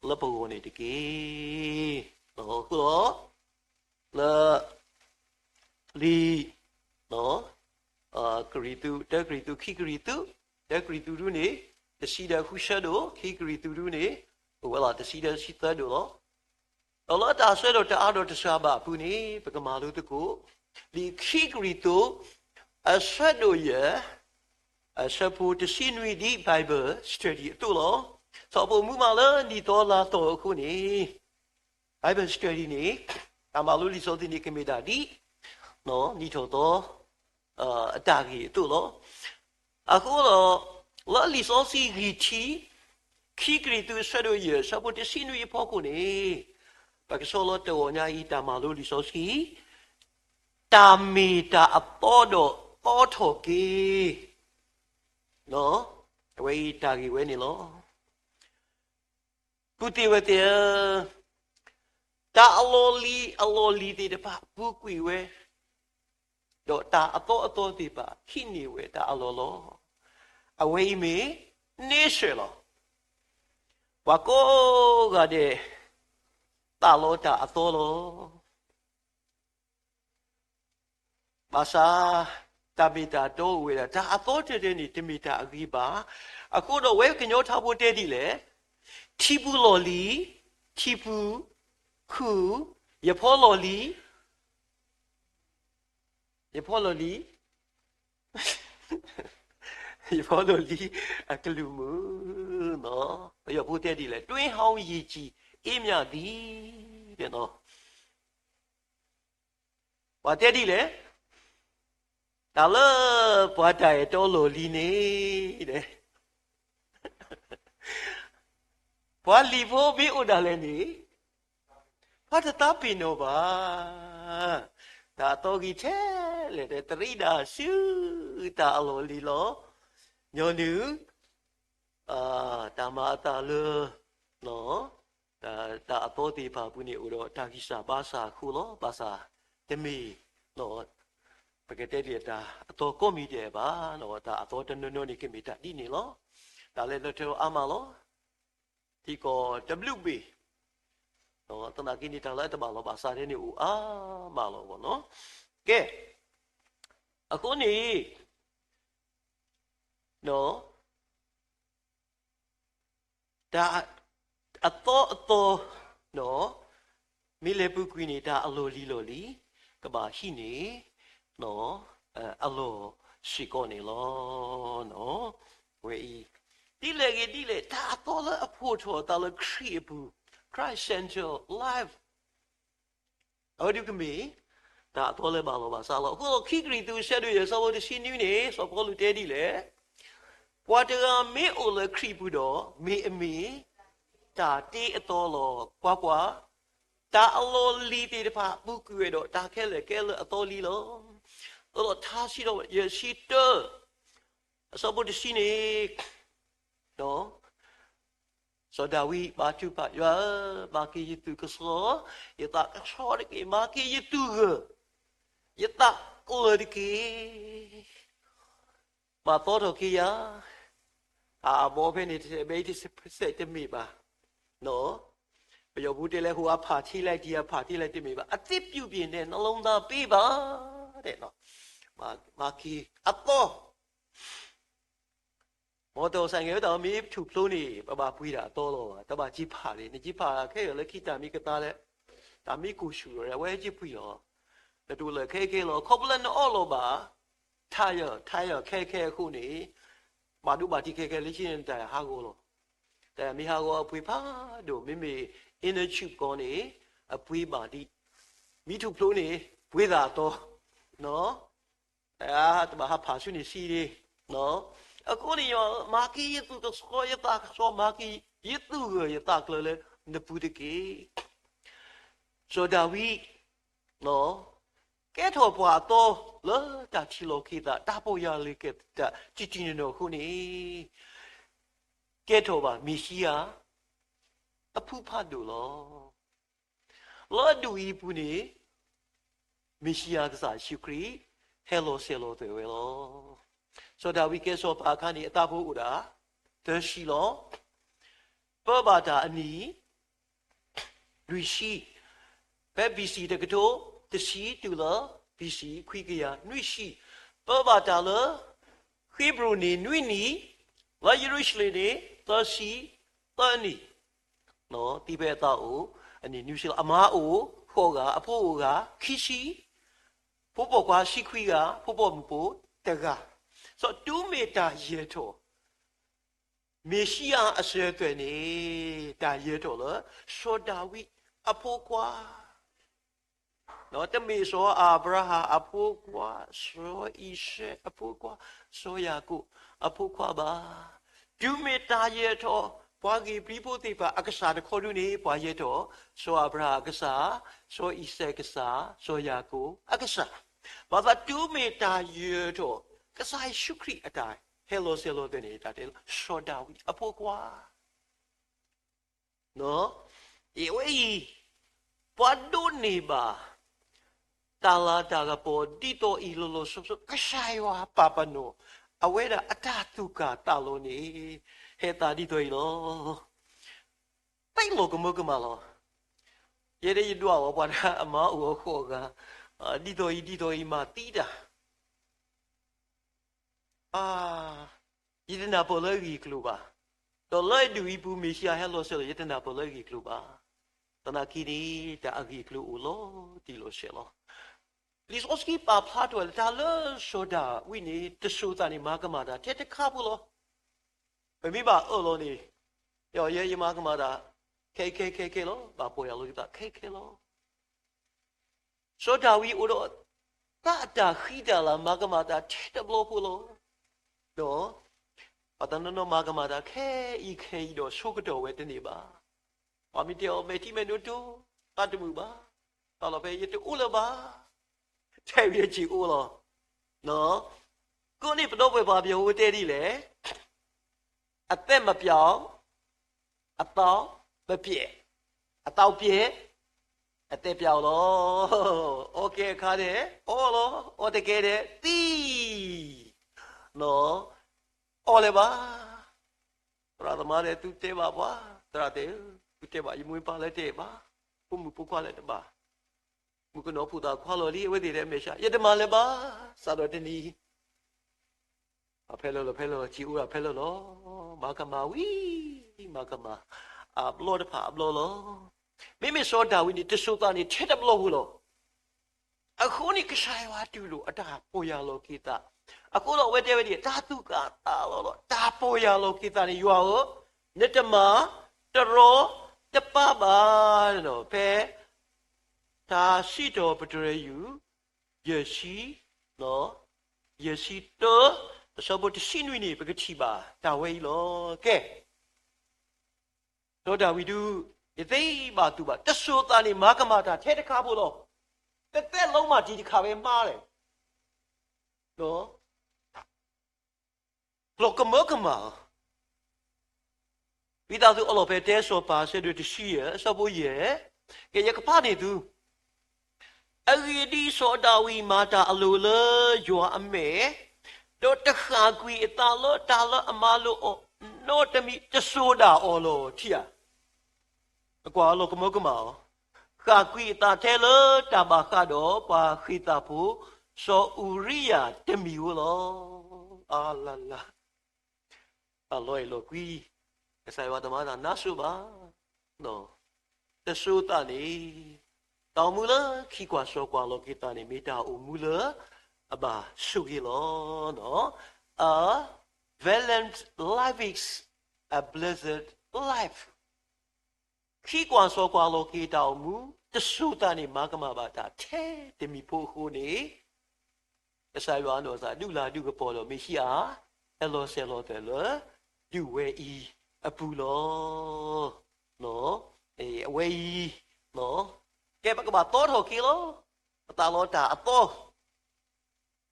လၢပဂီၢ်န့ၣ်တက့ၢ်. အဃိဒီး လၢ လံာ် ကရံၣ်သူး, တၢကရံၣ်သူး, ခံကရံၣ်သူး, တၢကရံၣ်သူးဒုန့ၣ် တဆံဒီးဃုဆၢဒိၣ်, ခံကရံၣ်သူးဒုန့ၣ် အိၣ်ဝဲလီၤတဆံဒီးတဆံသၢဒိၣ်လီၤ. ဒီးလၢတၢ်ဆၢဒီးတအါဒီးတစှၤဘၣ်အပူၤန့ၣ် ပကမၤလိသကိး လံာ်ခံကရံၣ်သူး အဆၢဒိၣ်ယဲၢ် အဆၢဖိတဆံနွံ ဒ် Bible study အသိးလီၤ. စီၤပီလူးမူမးလၢနံၣ်သီလါသီအဃိန့ၣ် Bible study န့ၣ် တၢ်မၤလိလံာ်စီဆှံန့ၣ် ကမ့ၢ်ဒၣ်ဒ် နံၣ်ထီၣ်သီ အတၢ်ဂ့ၢ်အသိးလီၤ. အဃိဒီး လၢလံာ်စီဆှံဂံၢ်ထံး ခံကရံၣ်သူး အဆၢဒိၣ်ယဲၢ် အဆၢဖိတဆံနွံအဖီခိၣ်န့ၣ် ပကဆီလီၤတဂီၤညါအံၤ တၢ်မၤလိလံာ်စီဆှံ, တၢ်မ့ၢ်တၢ်အသီဒီးသီထီၣ်က့ၤ, အဝဲအံၤတၢ်ဂ့ၢ်ဝဲန့ၣ်လီၤ. ပုၢ်သ့ၣ်ဝဲၢ်သ့ၣ်ဧၢ, တၢ်အလီၢ်လံၤအလီၢ်လံၤသ့ၣ်တဖၣ်ပူၤကွံာ်ဝဲ, ဒီးတၢ်အသီအသီသ့ၣ်တဖၣ်ဟံးန့ၢ်ဝဲတၢ်အလီၢ်လီၤ. အဝဲအံၤမ့ၢ် nature လီၤ. ပှၤကိးဂၤဒဲး သးလီတၢ်အသီလီၤ. ဘၣ်ဆၣ် တၢ်မ့ၢ်တၢ်တီအိၣ်ဝဲဒၣ် တၢ်အသီတဲာ်တဲာ်န့ၣ် တမ့ၢ်တၢ်အဂ့ၤဘၣ်. အဃိဒီးအဝဲကညီထါဖိတဲဒ်လဲၣ်, ထံပူၤလီၢ်လံၤ, ထံပူၤခုၣ်, ယဖီလီၢ်လံၤ, ယဖီလီၢ်လံၤ, ယဖီလီၢ်လံၤအကလုၢ်မုာ်, ပယီၤဖိတဲဒ်လဲၣ်, တွင်းဟောင်းရေကြည် အေးမြသည်. ပှၤတဲဒ်လဲၣ်, တၢ်လၢပှၤတၢ်အဲၣ်တီလီၢ်လံၤန့ၣ်, ပှၤလံၤဖိမ့ၢ်အိၣ်ဒၣ်လဲာ်န့ၣ်, ပှၤတသးပ့ၤနီၣ်ဘၣ်. တၢ်အသီဂံၢ်ထဲလဲၣ်ဒီး တရံးဒၣ်ဆူတၢ်အလီၢ်လံၤလီၤ. ညီနုၢ် တၢ်မၤအသးလၢ တၢ်အသီသ့ၣ်တဖၣ်အပူၤန့ၣ် အိၣ်ဒီးတၢ်ဂံၢ်စၢ်ဘါစၢ်အဃိလီၤ. ဘၣ်ဆၣ်တမ့ၢ် ပကတဲဒ်လဲၣ် တၢ်အသီကိးမံၤဒဲးဘၣ်. တၢ်အသီတနီၤနီၤန့ၣ် ကမ့ၢ်တၢ်ဒ်န့ၣ်လီၤ. တၢ်လၢလၢထီၣ်အါမးလီၤ. ထံကီၢ်တဘျုးဘ့ၣ်, သနာ်က့န့ၣ် တၢ်လၢအတဘၣ်လီၤဘၣ်စးဒ်န့ၣ်အိၣ်အါမးလီၤ. ကဲ, အဃိန့ၣ် တၢ်အသီအသီ မ့ၢ်လဲၤပူၤကွံာ်န့ၣ် တၢ်အလီၢ်လံၤလီၢ်လံၤ ကဘၣ်ဟံးန့ၢ် အလီၢ်စ့ၢ်ကီးန့ၣ်လီၤ. ဝဲအံၤ ဒ်လဲၣ်ဂ့ၤဒ်လဲၣ် တၢ်အသီလၢအဖှိၣ်ထီၣ်အသးလၢခရံာ်အပူၤ Christ Central Life အဝဲဒၣ်ကမ့ၢ် တၢ်အသီလၢဘၣ်လီၤဘၣ်စးလီၤ. အဃိဒီး ခံကရံၣ်သူး ဆၢဒိၣ်ယဲၢ် ဆၢဖိတဆံနွံန့ၣ် စီၤပီလူးတဲဒ်လဲၣ်, ပှၤတဂၤမ့ၢ်အိၣ်လၢခရံာ်ပူၤဒီး မ့ၢ်အမ့ၢ် တၢ်တ့အသီလီၤ. ကွၢ်ကွၢ်, တၢ်အလီၢ်လံၤသ့ၣ်တဖၣ် ပူၤကွံာ်ဝဲဒီး တၢ်ခဲလၢာ်ကဲလၢအသီလံၤလီၤ. ဒီးထါစံးထီၣ်ယဲၢ်ဆံတၢ အဆၢဖိတဆံန့ၣ် စီၤဒၤဝံးဘါထုကဖၣ်, ယွၤဧၢ, မၤက့ၤယသူၣ်ကဆှီ, ယသးကဆှီတက့ၢ်. မၤက့ၤယသူၣ်ဂၢၢ်, ယသးကျၢၤတက့ၢ်. မၤသီထီၣ်က့ၤယၤ, အဘီဖဲန့ၣ် တဘဲအံၤတစဲးတမ့ၢ်ဘၣ်. ပယီၤဖိတဲလၢ ဟိုအဖးထီလိုက် ဒီအဖးထီလိုက် တမ့ၢ်ဘၣ်. အသစ်ပြုပြင်တဲ့ နှလုံးသားပေးပါ တဲ့နော်. မၤက့ၤအသီ မော်တော်ဆိုင်ကယ် ဝဲတၢ်မ့ၢ်ထူၣ်ဖျိန့ၣ် ပဘၣ်ပှ့ၤတၢ်အသီလီၤ. တဘၣ်က့ၤဖးန့ၣ် နက့ၤဖးခဲအံၤလၢခံတၢ်မ့ၢ်ကသါလၢ တၢ်မ့ၢ်ကိၢ်ဆူၣ်လီၤ အဝဲက့ၤပှ့ၤလီၤ. နတအိၣ်လၢခဲခဲလီၤ. ခီဖျိလၢနအီၣ်လီၤဘၣ် tire, tire ခဲခဲအဃိန့ၣ် ဘၣ်ဒိဘၣ်ထံးခဲခဲလၢခံန့ၣ် နတၢ်ဟးဂီၤလီၤ. တၢ်မ့ၢ်ဟးဂီၤအပှ့ၤဖးဒိၣ် မ့မ့ၢ် inner tube ကီးန့ၣ် အပှ့ၤဘၣ်ဒံး မ့ၢ်ထူၣ်ဖျိန့ၣ် ပှ့ၤသးအသီ တဘၣ်ဟးဖးဆူန့ၣ်ဆံးဒံး. အဃိန့ၣ် မၤက့ၤယသူၣ်ကဆှီ ယသးကဆှီ, မၤက့ၤယသူၣ်ဂၢၢ်ယသးကျၢၤလၢနပူၤတက့ၢ်. စီၤဒၤဝံး ကဲထီၣ်ပှၤအသီလၢတၢ်ထံၣ်လိာ်က့ၤသး တၢ်ပီၢ်ယၢ်လၢက့ၤသး တံၢ်တံၢ်နီၢ်နီၢ်အဃိန့ၣ် ကဲထီၣ်ဘၣ်မ့ၤၡံအၤ အဖုဖးဒိၣ်လီၤ. လၢအဒူၣ်အံၤအပူၤန့ၣ် မ့ၤၡံအၤကစၢ်ယ့ၣ်ၡူးခရံာ် ဟဲလီၤဆဲးလီၤသွဲၣ်ဝဲလီၤ. စီၤဒၤဝံးကဲစီၤပၤအခါန့ၣ် အသးဖိအိၣ်ဒၣ် သၢဆံလီၤ. ပၢဘၣ်တၢ်အနံၣ် လွံၢ်ဆံ, ဖဲ ဘီၣ်စံၣ် တကထိ တဆံတုၤလၢ ဘီၣ်စံၣ် ခွံကယၤနွံဆံ, ပၢဘၣ်တၢ်လၢ ဟ့းဘြိၣ်န့ၣ်နွံနံၣ်, လၢယရူၤၡလ့ၣ်န့ၣ် သၢဆံသၢနံၣ်, သံဖဲအသးအိၣ် အနံၣ်နွံဆံလီၤ. အမါအိၣ်ဃိးဂၤ, အဖိအိၣ်ဂၤခံဆံ, ဖိပိာ်ခွါဆံခွံဂၤ, ဖိပိာ်မုၣ်ဖိတဂၤ, စီၤ တုၤမ့ၢ်တၢ်ယဲၢ်ထီၣ် မ့ၤၡံအၤအစၢၤအသွဲၣ်န့ၣ် တၢ်ယဲၢ်ထီၣ်လၢ စီၤဒၤဝံးအဖိခွါ, တမ့ၢ်စီၤအၤဘြၤဟၣ်အဖိခွါ, စီၤအံၤစဲးအဖိခွါ, စီၤယၤကိာ်အဖိခွါဘၣ်. တုၤမ့ၢ်တၢ်ယဲၢ်ထီၣ် ပှၤဧ့ၤဘြံၤဖိသ့ၣ်တဖၣ်အကစၢ်တခီဒုန့ၣ် ပှၤယဲၢ်ထီၣ်, စီၤအၤဘြၤဟၣ်အကစၢ်, စီၤအံၤစဲးအကစၢ်, စီၤယၤကိာ်အကစၢ်, ဘၣ်သးတုၤမ့ၢ်တၢ်ယၢၤထီၣ် ကစၢ်ယ့ၣ်ၡူးခရံာ်အတၢ်ဟဲလီၤစဲၤလီၤသ့ၣ်န့ၣ် တၢ်တဲလီၤ စီၤဒၤဝံးအဖိခွါ အဝဲအံၤ ပှၤဒိးန့ၢ်ဘၣ် တၢ်လၤတၢ်ကပီၤဒ်သိးအံၤလီၤလီၤဆီဆီ ကစၢ်ယွၤပာ်ပနီၣ် အဝဲဒၣ်အတၢ်သူၣ်ကၢ်သးလီၤန့ၣ် ဟဲသးဒ်သိးအံၤလီၤ. သ့လီၤကမၢကမၣ်လီၤ. ယဲဒၣ်ယဒွးအီၤပှၤဒၣ်အမါအိၣ်အဃိးဂၤ, ဒ်သိးအံၤဒ်သိးအံၤမၤသံတၢ် ယတနၢ်ပၢၢ်လၢအဂ့ၢ်အကျိၤဘၣ်. ဒီးလၢအဒူၣ်အံၤပူၤ မ့ၣ်ၡံအၤဟဲလီၤစဲၤလီၤ ယတနၢ်ပၢၢ်လၢအဂ့ၢ်အကျိၤဘၣ်. သနာ်က့န့ၣ် တၢ်အဂ့ၢ်အကျိၤအိၣ်လီၤတံၢ်လီၤဆဲးလီၤ. လံာ်စီဆှံပာ်ဖျါထီၣ်ဝဲလၢတၢ်လၢစီၤဒၤဝံးန့ၣ် တစိၤသးန့ၣ် မၤကမၣ်တၢ်ထဲတခါဖိလီၤ. ပမ့ၢ်ဘၣ်အၢၣ်လီၤန့ၣ် ယဲယမၤကမၣ်တၢ် ခဲခဲခဲခဲလီၤ. ဘၣ်ပီၢ်ယၢ်လီၤက့ၤသးခဲခဲလီၤ. စီၤဒၤဝံးအိၣ်ဒီး တၢ်အတၢ်ဃံတၢ်လၤမၤကမၣ်တၢ်ထဲတဘျီဖိလီၤ. ဒီး ပှၤတနီၤနီၤမၤကမၣ်တၢ်ခဲအံၤခဲအံၤဒီးဆိကတီၢ်ဝဲတန့ၢ်ဘၣ်. ပှၤမ့ၢ်တဲအီၤ မဲာ်ထံမဲာ်နိတိၢ် သးတမုာ်ဘၣ်. တၢ်လီၤဖဲယတအိၣ်လၢၤဘၣ်. ထဲဝံၤအစ့ၢ်အိၣ်လီၤ. ကိးန့ၣ်ပဒီပုၢ်ဝဲၢ်ပှၤပယီၤဖိတဲဒ်လဲၣ် အသက်မပျောက် အသောက်မပျက်, အသောက်ပျက် အသက်ပျောက်လီၤ. အီၣ်ကဲအခါဒဲး အီလီၤ, အီတကဲဒဲး သံ, အီၣ်လၢၤဘၣ်. သရၣ်သမါဒဲး သုတဲဘၣ်ပှၤ, သရၣ်တဲ, သုတဲဘၣ် ယမိၢ်ယပၢ်လၢတအဲၣ်ဘၣ်, ဖိမုၣ်ဖိခွါလၢတဘၣ် မုၣ်ကနီၤဖိသၣ်ခွါလီၤလံ အဝဲသ့ၣ်တဲမဲာ်ဆှး ယတမၤလၢၤဘၣ်, စးထီၣ်တနံၤ အဖဲလၢာ်လီၤ ဖဲလၢာ်လီၤ စံးအိၣ်ဒၣ်ဖဲလၢာ်လီၤ. မၤကမၣ်ဝံၤ မၤကမၣ် အဘျီတဖၣ်အဘျီလီၤ. မ့မ့ၢ်စီၤဒၤဝံးန့ၣ် တစိၤသးန့ၣ် ထဲတဘျီဖိလီၤ. အဃိန့ၣ်ကစၢ်ယွၤတူၢ်လိာ်အတၢ်ပီၢ်ယၢ်လီၤက့ၤသး, အဃိဒီးအဝဲတဲဝဲဒ် တၢ်သူၣ်ကၢ်သးလီၤလီၤ တၢ်ပီၢ်ယၢ်လီၤက့ၤသးန့ၣ် ယွၤဧၢ, နတမၤတရီတပါဘၣ်. ဖဲ တၢ်စံးထီၣ်ပတြၢၤယုၢ် ယဲၢ်ဆံ, ယဲၢ်ဆံတၢ, အဆၢဖိတဆံနွံန့ၣ် ပကထံၣ်ဘၣ်တၢ်ဝဲအံၤလီၤ. ကဲ စီၤဒၤဝံးဒုး ယသ့ဘၣ်သူၣ်ဘၣ် တစိၤသးန့ၣ် မၤကမၣ်တၢ်ထဲတခါဖိလီၤ. တသဲးလီၤမၢ်တံၢ်တခါဝဲမါလဲၣ် လီၤကမၢကမၣ်, ဝံသးစူၤအလီၢ်ဖဲတဲစီၤပၤ အဆၢဒိၣ်တဆံယဲၢ် အဆၢဖိယဲၢ်, ကဲ ယကဖးန့ၢ်သု, အဂ့ၢ်ဒ်အံၤ, စီၤဒၤဝံးမၤတၢ်အလိၤလၢယွၤအမဲာ်, ဒီးတဃၣ်ကွံာ်အသးလၢတၢ်လၢအမၤလိာ်အီၤနီတမံၤ တစိၤဒၣ်အီၤလီၤ. ထံၣ်ဧါ, အကွၢ်အလီၢ်ကမၢကမၣ်အီၤ, ဃၣ်ကွံာ်အသးထဲလၢတၢ်ဘၣ်ဃးဒီးပှၤဃ့ၢ်သးဖိ စီၤအူၤရံယၤတမံၤဧိၤလီၤ. အလၤလၤ အလီၤအဲၣ်လီၤကွံ, ကစၢ်ယွၤတမၤတၢ်နါစိၤဘၣ်. တစိၤသးန့ၣ် တၢ်အိၣ်မူလၢခံကွၢ်စီၤကွၢ်လီၤက့ၤသးန့ၣ် မ့ၢ်တၢ်အိၣ်မူလၢအဘၣ်ဆိၣ်ဂ့ၤလီၤ. A valiant life is a blessed life. ခံကွၢ်စီၤကွၢ်လီၤက့ၤတၢ်အိၣ်မူ တစိၤသးန့ၣ် မၤကမၣ်ဘၣ်တၢ်ထဲတမံၤဖိအဃိန့ၣ် ကစၢ်ယွၤအနီၢ်သးဒုးလၤဒုးကပီၤဒီးမ့ၣ်ၡံအၤ ဟဲလီၤစဲၤလီၤသွဲၣ်လၢ ဒုၣ်ဝဲအံၤအပူၤလီၤ. အဝဲအံၤ ကဲပကဘၣ်သီထီၣ်က့ၤလီၤ. ပသးလီတၢ်အသီ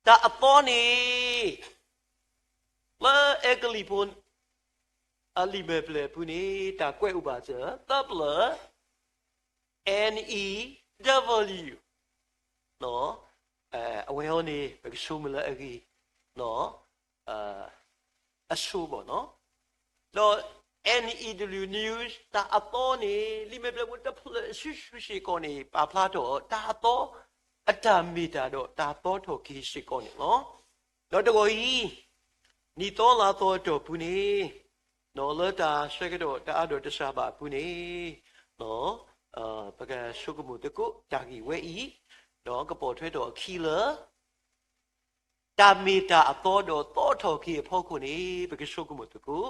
တၢ်အသီန့ၣ် လၢအဲကလံးဖိ အလံာ်မဲာ်ဖျၢၣ်အပူၤန့ၣ် တၢ်ကွဲးအိၣ်ဘၣ်စၢၤ သၢပျၢၣ် N E W အဝဲအံၤန့ၣ် ပကဆိကမိၣ်လၢအဂ့ၢ် အဆိဘၣ်နီၤ. ဒီး N E W news တၢ်အသီန့ၣ် လံာ်မဲာ်ဖျၢၣ်ဖိတဖျၢၣ်စုဆူၣ်စ့ၢ်ကီးန့ၣ် ပာ်ဖျါထီၣ်တၢ်အသီ အတၢ်မ့ၢ်တၢ်ဒီးတၢ်သီထီၣ်က့ၤစ့ၢ်ကီးန့ၣ်လီၤ. ဒီးတဂီၤအံၤ နံၣ်သီလါသီအတီၢ်ပူၤန့ၣ် လၢတၢ်ဆၢကတီၢ်တအါဒီးတစှၤဘၣ်အပူၤန့ၣ် ပကဆိကမိၣ်သကိးတၢ်ဂ့ၢ်ဝဲအံၤ ဒီးကပိာ်ထွဲထီၣ်အခံလၢ တၢ်မ့ၢ်တၢ်အသီဒီးသီထီၣ်က့ၤအဖီခိၣ်န့ၣ် ပကဆိကမိၣ်သကိး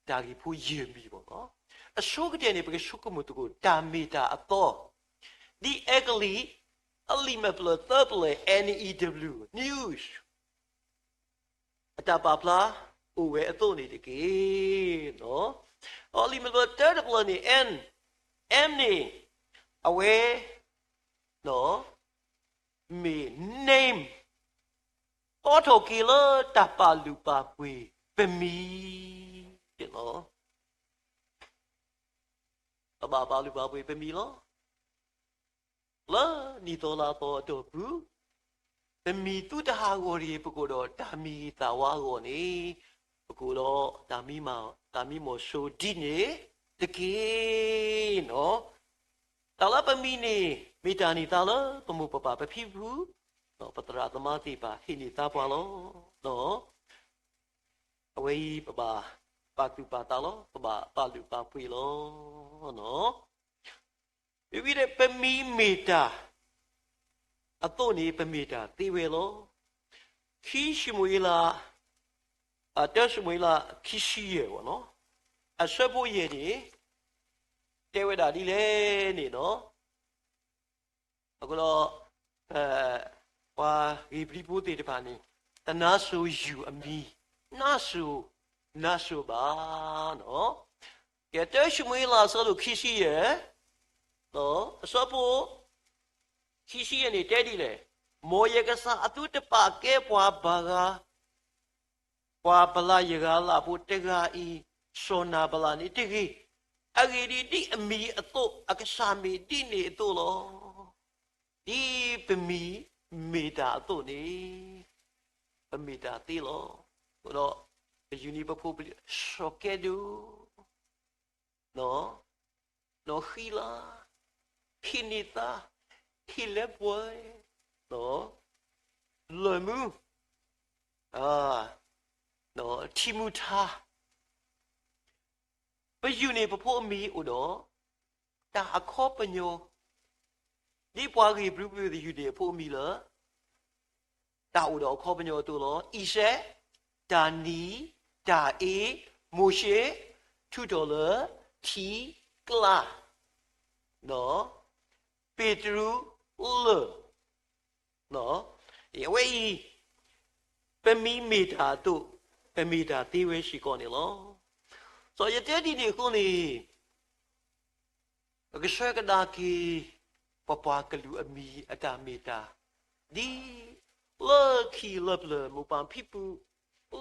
တၢ်ဂ့ၢ်ဖိယဲၢ်မံၤဘၣ်နီၤ. အဆိကတၢၢ်န့ၣ် ပကဆိကမိၣ်သကိး တၢ်မ့ၢ်တၢ်အသီ ဒ်အဲကလံး အလံာ်မဲာ်ဖျၢၣ်သၢပျၢၣ် N E W news အတၢ်ပာ်ဖျါအိၣ်ဝဲအသိးန့ၣ်တက့ၢ်နီၤ. ဒီးလံာ်မ့ၢ်တၢ်တဖျၢၣ်န့ၣ် M, M န့ၣ် အဝဲ မ့ၢ် name အိးထီၣ်က့ၤလၢတၢ်ပာ်လုၢ်ပာ်ပှ့ၤပမံၤန့ၣ်လီၤ. ပဘၣ်ပာ်လုၢ်ပာ်ပှ့ၤပမံၤလီၤ. လၢနံၣ်သီလါသီအတီၢ်ပူၤ, ပမံၤသုတဟးဂီၤတဂ့ၤ, ပကအိၣ်ဒီးတၢ်မံဂ့ၤသးဝါအဂီၢ်န့ၣ်, ပကအိၣ်ဒီးတၢ်မံမ, တၢ်မံမီၢ်စိၤဒ်န့ၣ်တက့ၢ်. တၢ်လၢပမံၤန့ၣ် မ့ၢ်တၢ်န့ၢ်သါလၢပမိၢ်ပပၢ်ပဖံပဖု, ပသရၣ်သမါသ့ၣ်တဖၣ်ဟ့ၣ်န့ၢ်သါပှၤလီၤ. အဝဲအံၤပဘၣ်ပာ်သူၣ်ပာ်သးလီၤ, ပဘၣ်ပာ်လုၢ်ပာ်ပှ့ၤလီၤ. မ့ၢ်ဝံၤဒီး ပမံၤမ့ၢ်တၢ်အသိးန့ၣ် ပမ့ၢ်တၢ်သ့ဝဲလီၤ. ခံၡမူၤအ့လး, တၢ ၡမူၤအ့လး ခံဆံယဲၢ် အဆၢဖိယဲၢ်န့ၣ် တဲဝဲဒၣ်ဒ်လဲၣ်န့ၣ်လီၤ. အဃိဒီး ပှၤဧ့ၤဘြံၤဖိသ့ၣ်တဖၣ်န့ၣ် တနါစိၤယူၢ်အမံၤ, နါစိၤ, နါစိၤဘၣ်. ကဲ တၢ ၡမူၤအ့လး အဆၢဒိၣ်ခံဆံယဲၢ်, အဆၢဖိ ခံဆံယဲၢ်န့ၣ်တဲဒ်လဲၣ်, မ်ယကစၢ်အသုတပာ်ကဲပှၤဘၣ်ဂၤ ပှၤပလၢယဂၤလၢ်ဖိတဂၤအံၤ စီၤနၤဘလးန့ၣ်တဂ့ၤ. အဂ့ၢ်ဒ်အံၤ, ဒ်အမံၤအသိး အကစၢ်မ့ၢ်ဒ်န့ၣ်အသိးလီၤ. ဒ်ပမံၤမ့ၢ်တၢ်အသိးန့ၣ် ပမ့ၢ်တၢ်သ့လီၤ. အဃိဒီး ပယူၢ်န့ၢ်ပဖိပလံၤ စီၤကဲဒိၣ် နီၢ်ဃံလၤ, ဟ့ၣ်န့ၢ်သါ, ဟ့ၣ်လၢပှဲၤ, လၢၢ်မူ, ထံမူထါ, ပယူၢ်န့ၢ်ပဖိအမံၤအိၣ်ဒီး တၢ်အခီပညီ, ဒ်ပှၤဧ့ၤဘြံၤဖိသ့ၣ်ယူၢ်န့ၢ်အဖိအမံၤလၢ တၢ်အိၣ်ဒီးအခီပညီအသိးလီၤ. အံၤစဲး, တၢ်နံၤ, တၢ်အ့, မိၤၡ့, ထူးထီၣ်လၢ ထံကျါ, ပ့းတရူးလၢၢ်, အဝဲအံၤ ပမံၤမ့ၢ်တၢ်အသိး, ပမ့ၢ်တၢ်သ့ဝဲစ့ၢ်ကီးန့ၣ်လီၤ. စီၤယတဲဒ်န့ၣ်အဃိန့ၣ် ပကဆှၢကဒါက့ၤ ပပှၤကလုာ်အမံၤအတၢ်မ့ၢ်တၢ်, ဒ်လၢခံလၢပျၢၤမိၢ်ပၢ်ဖံဖု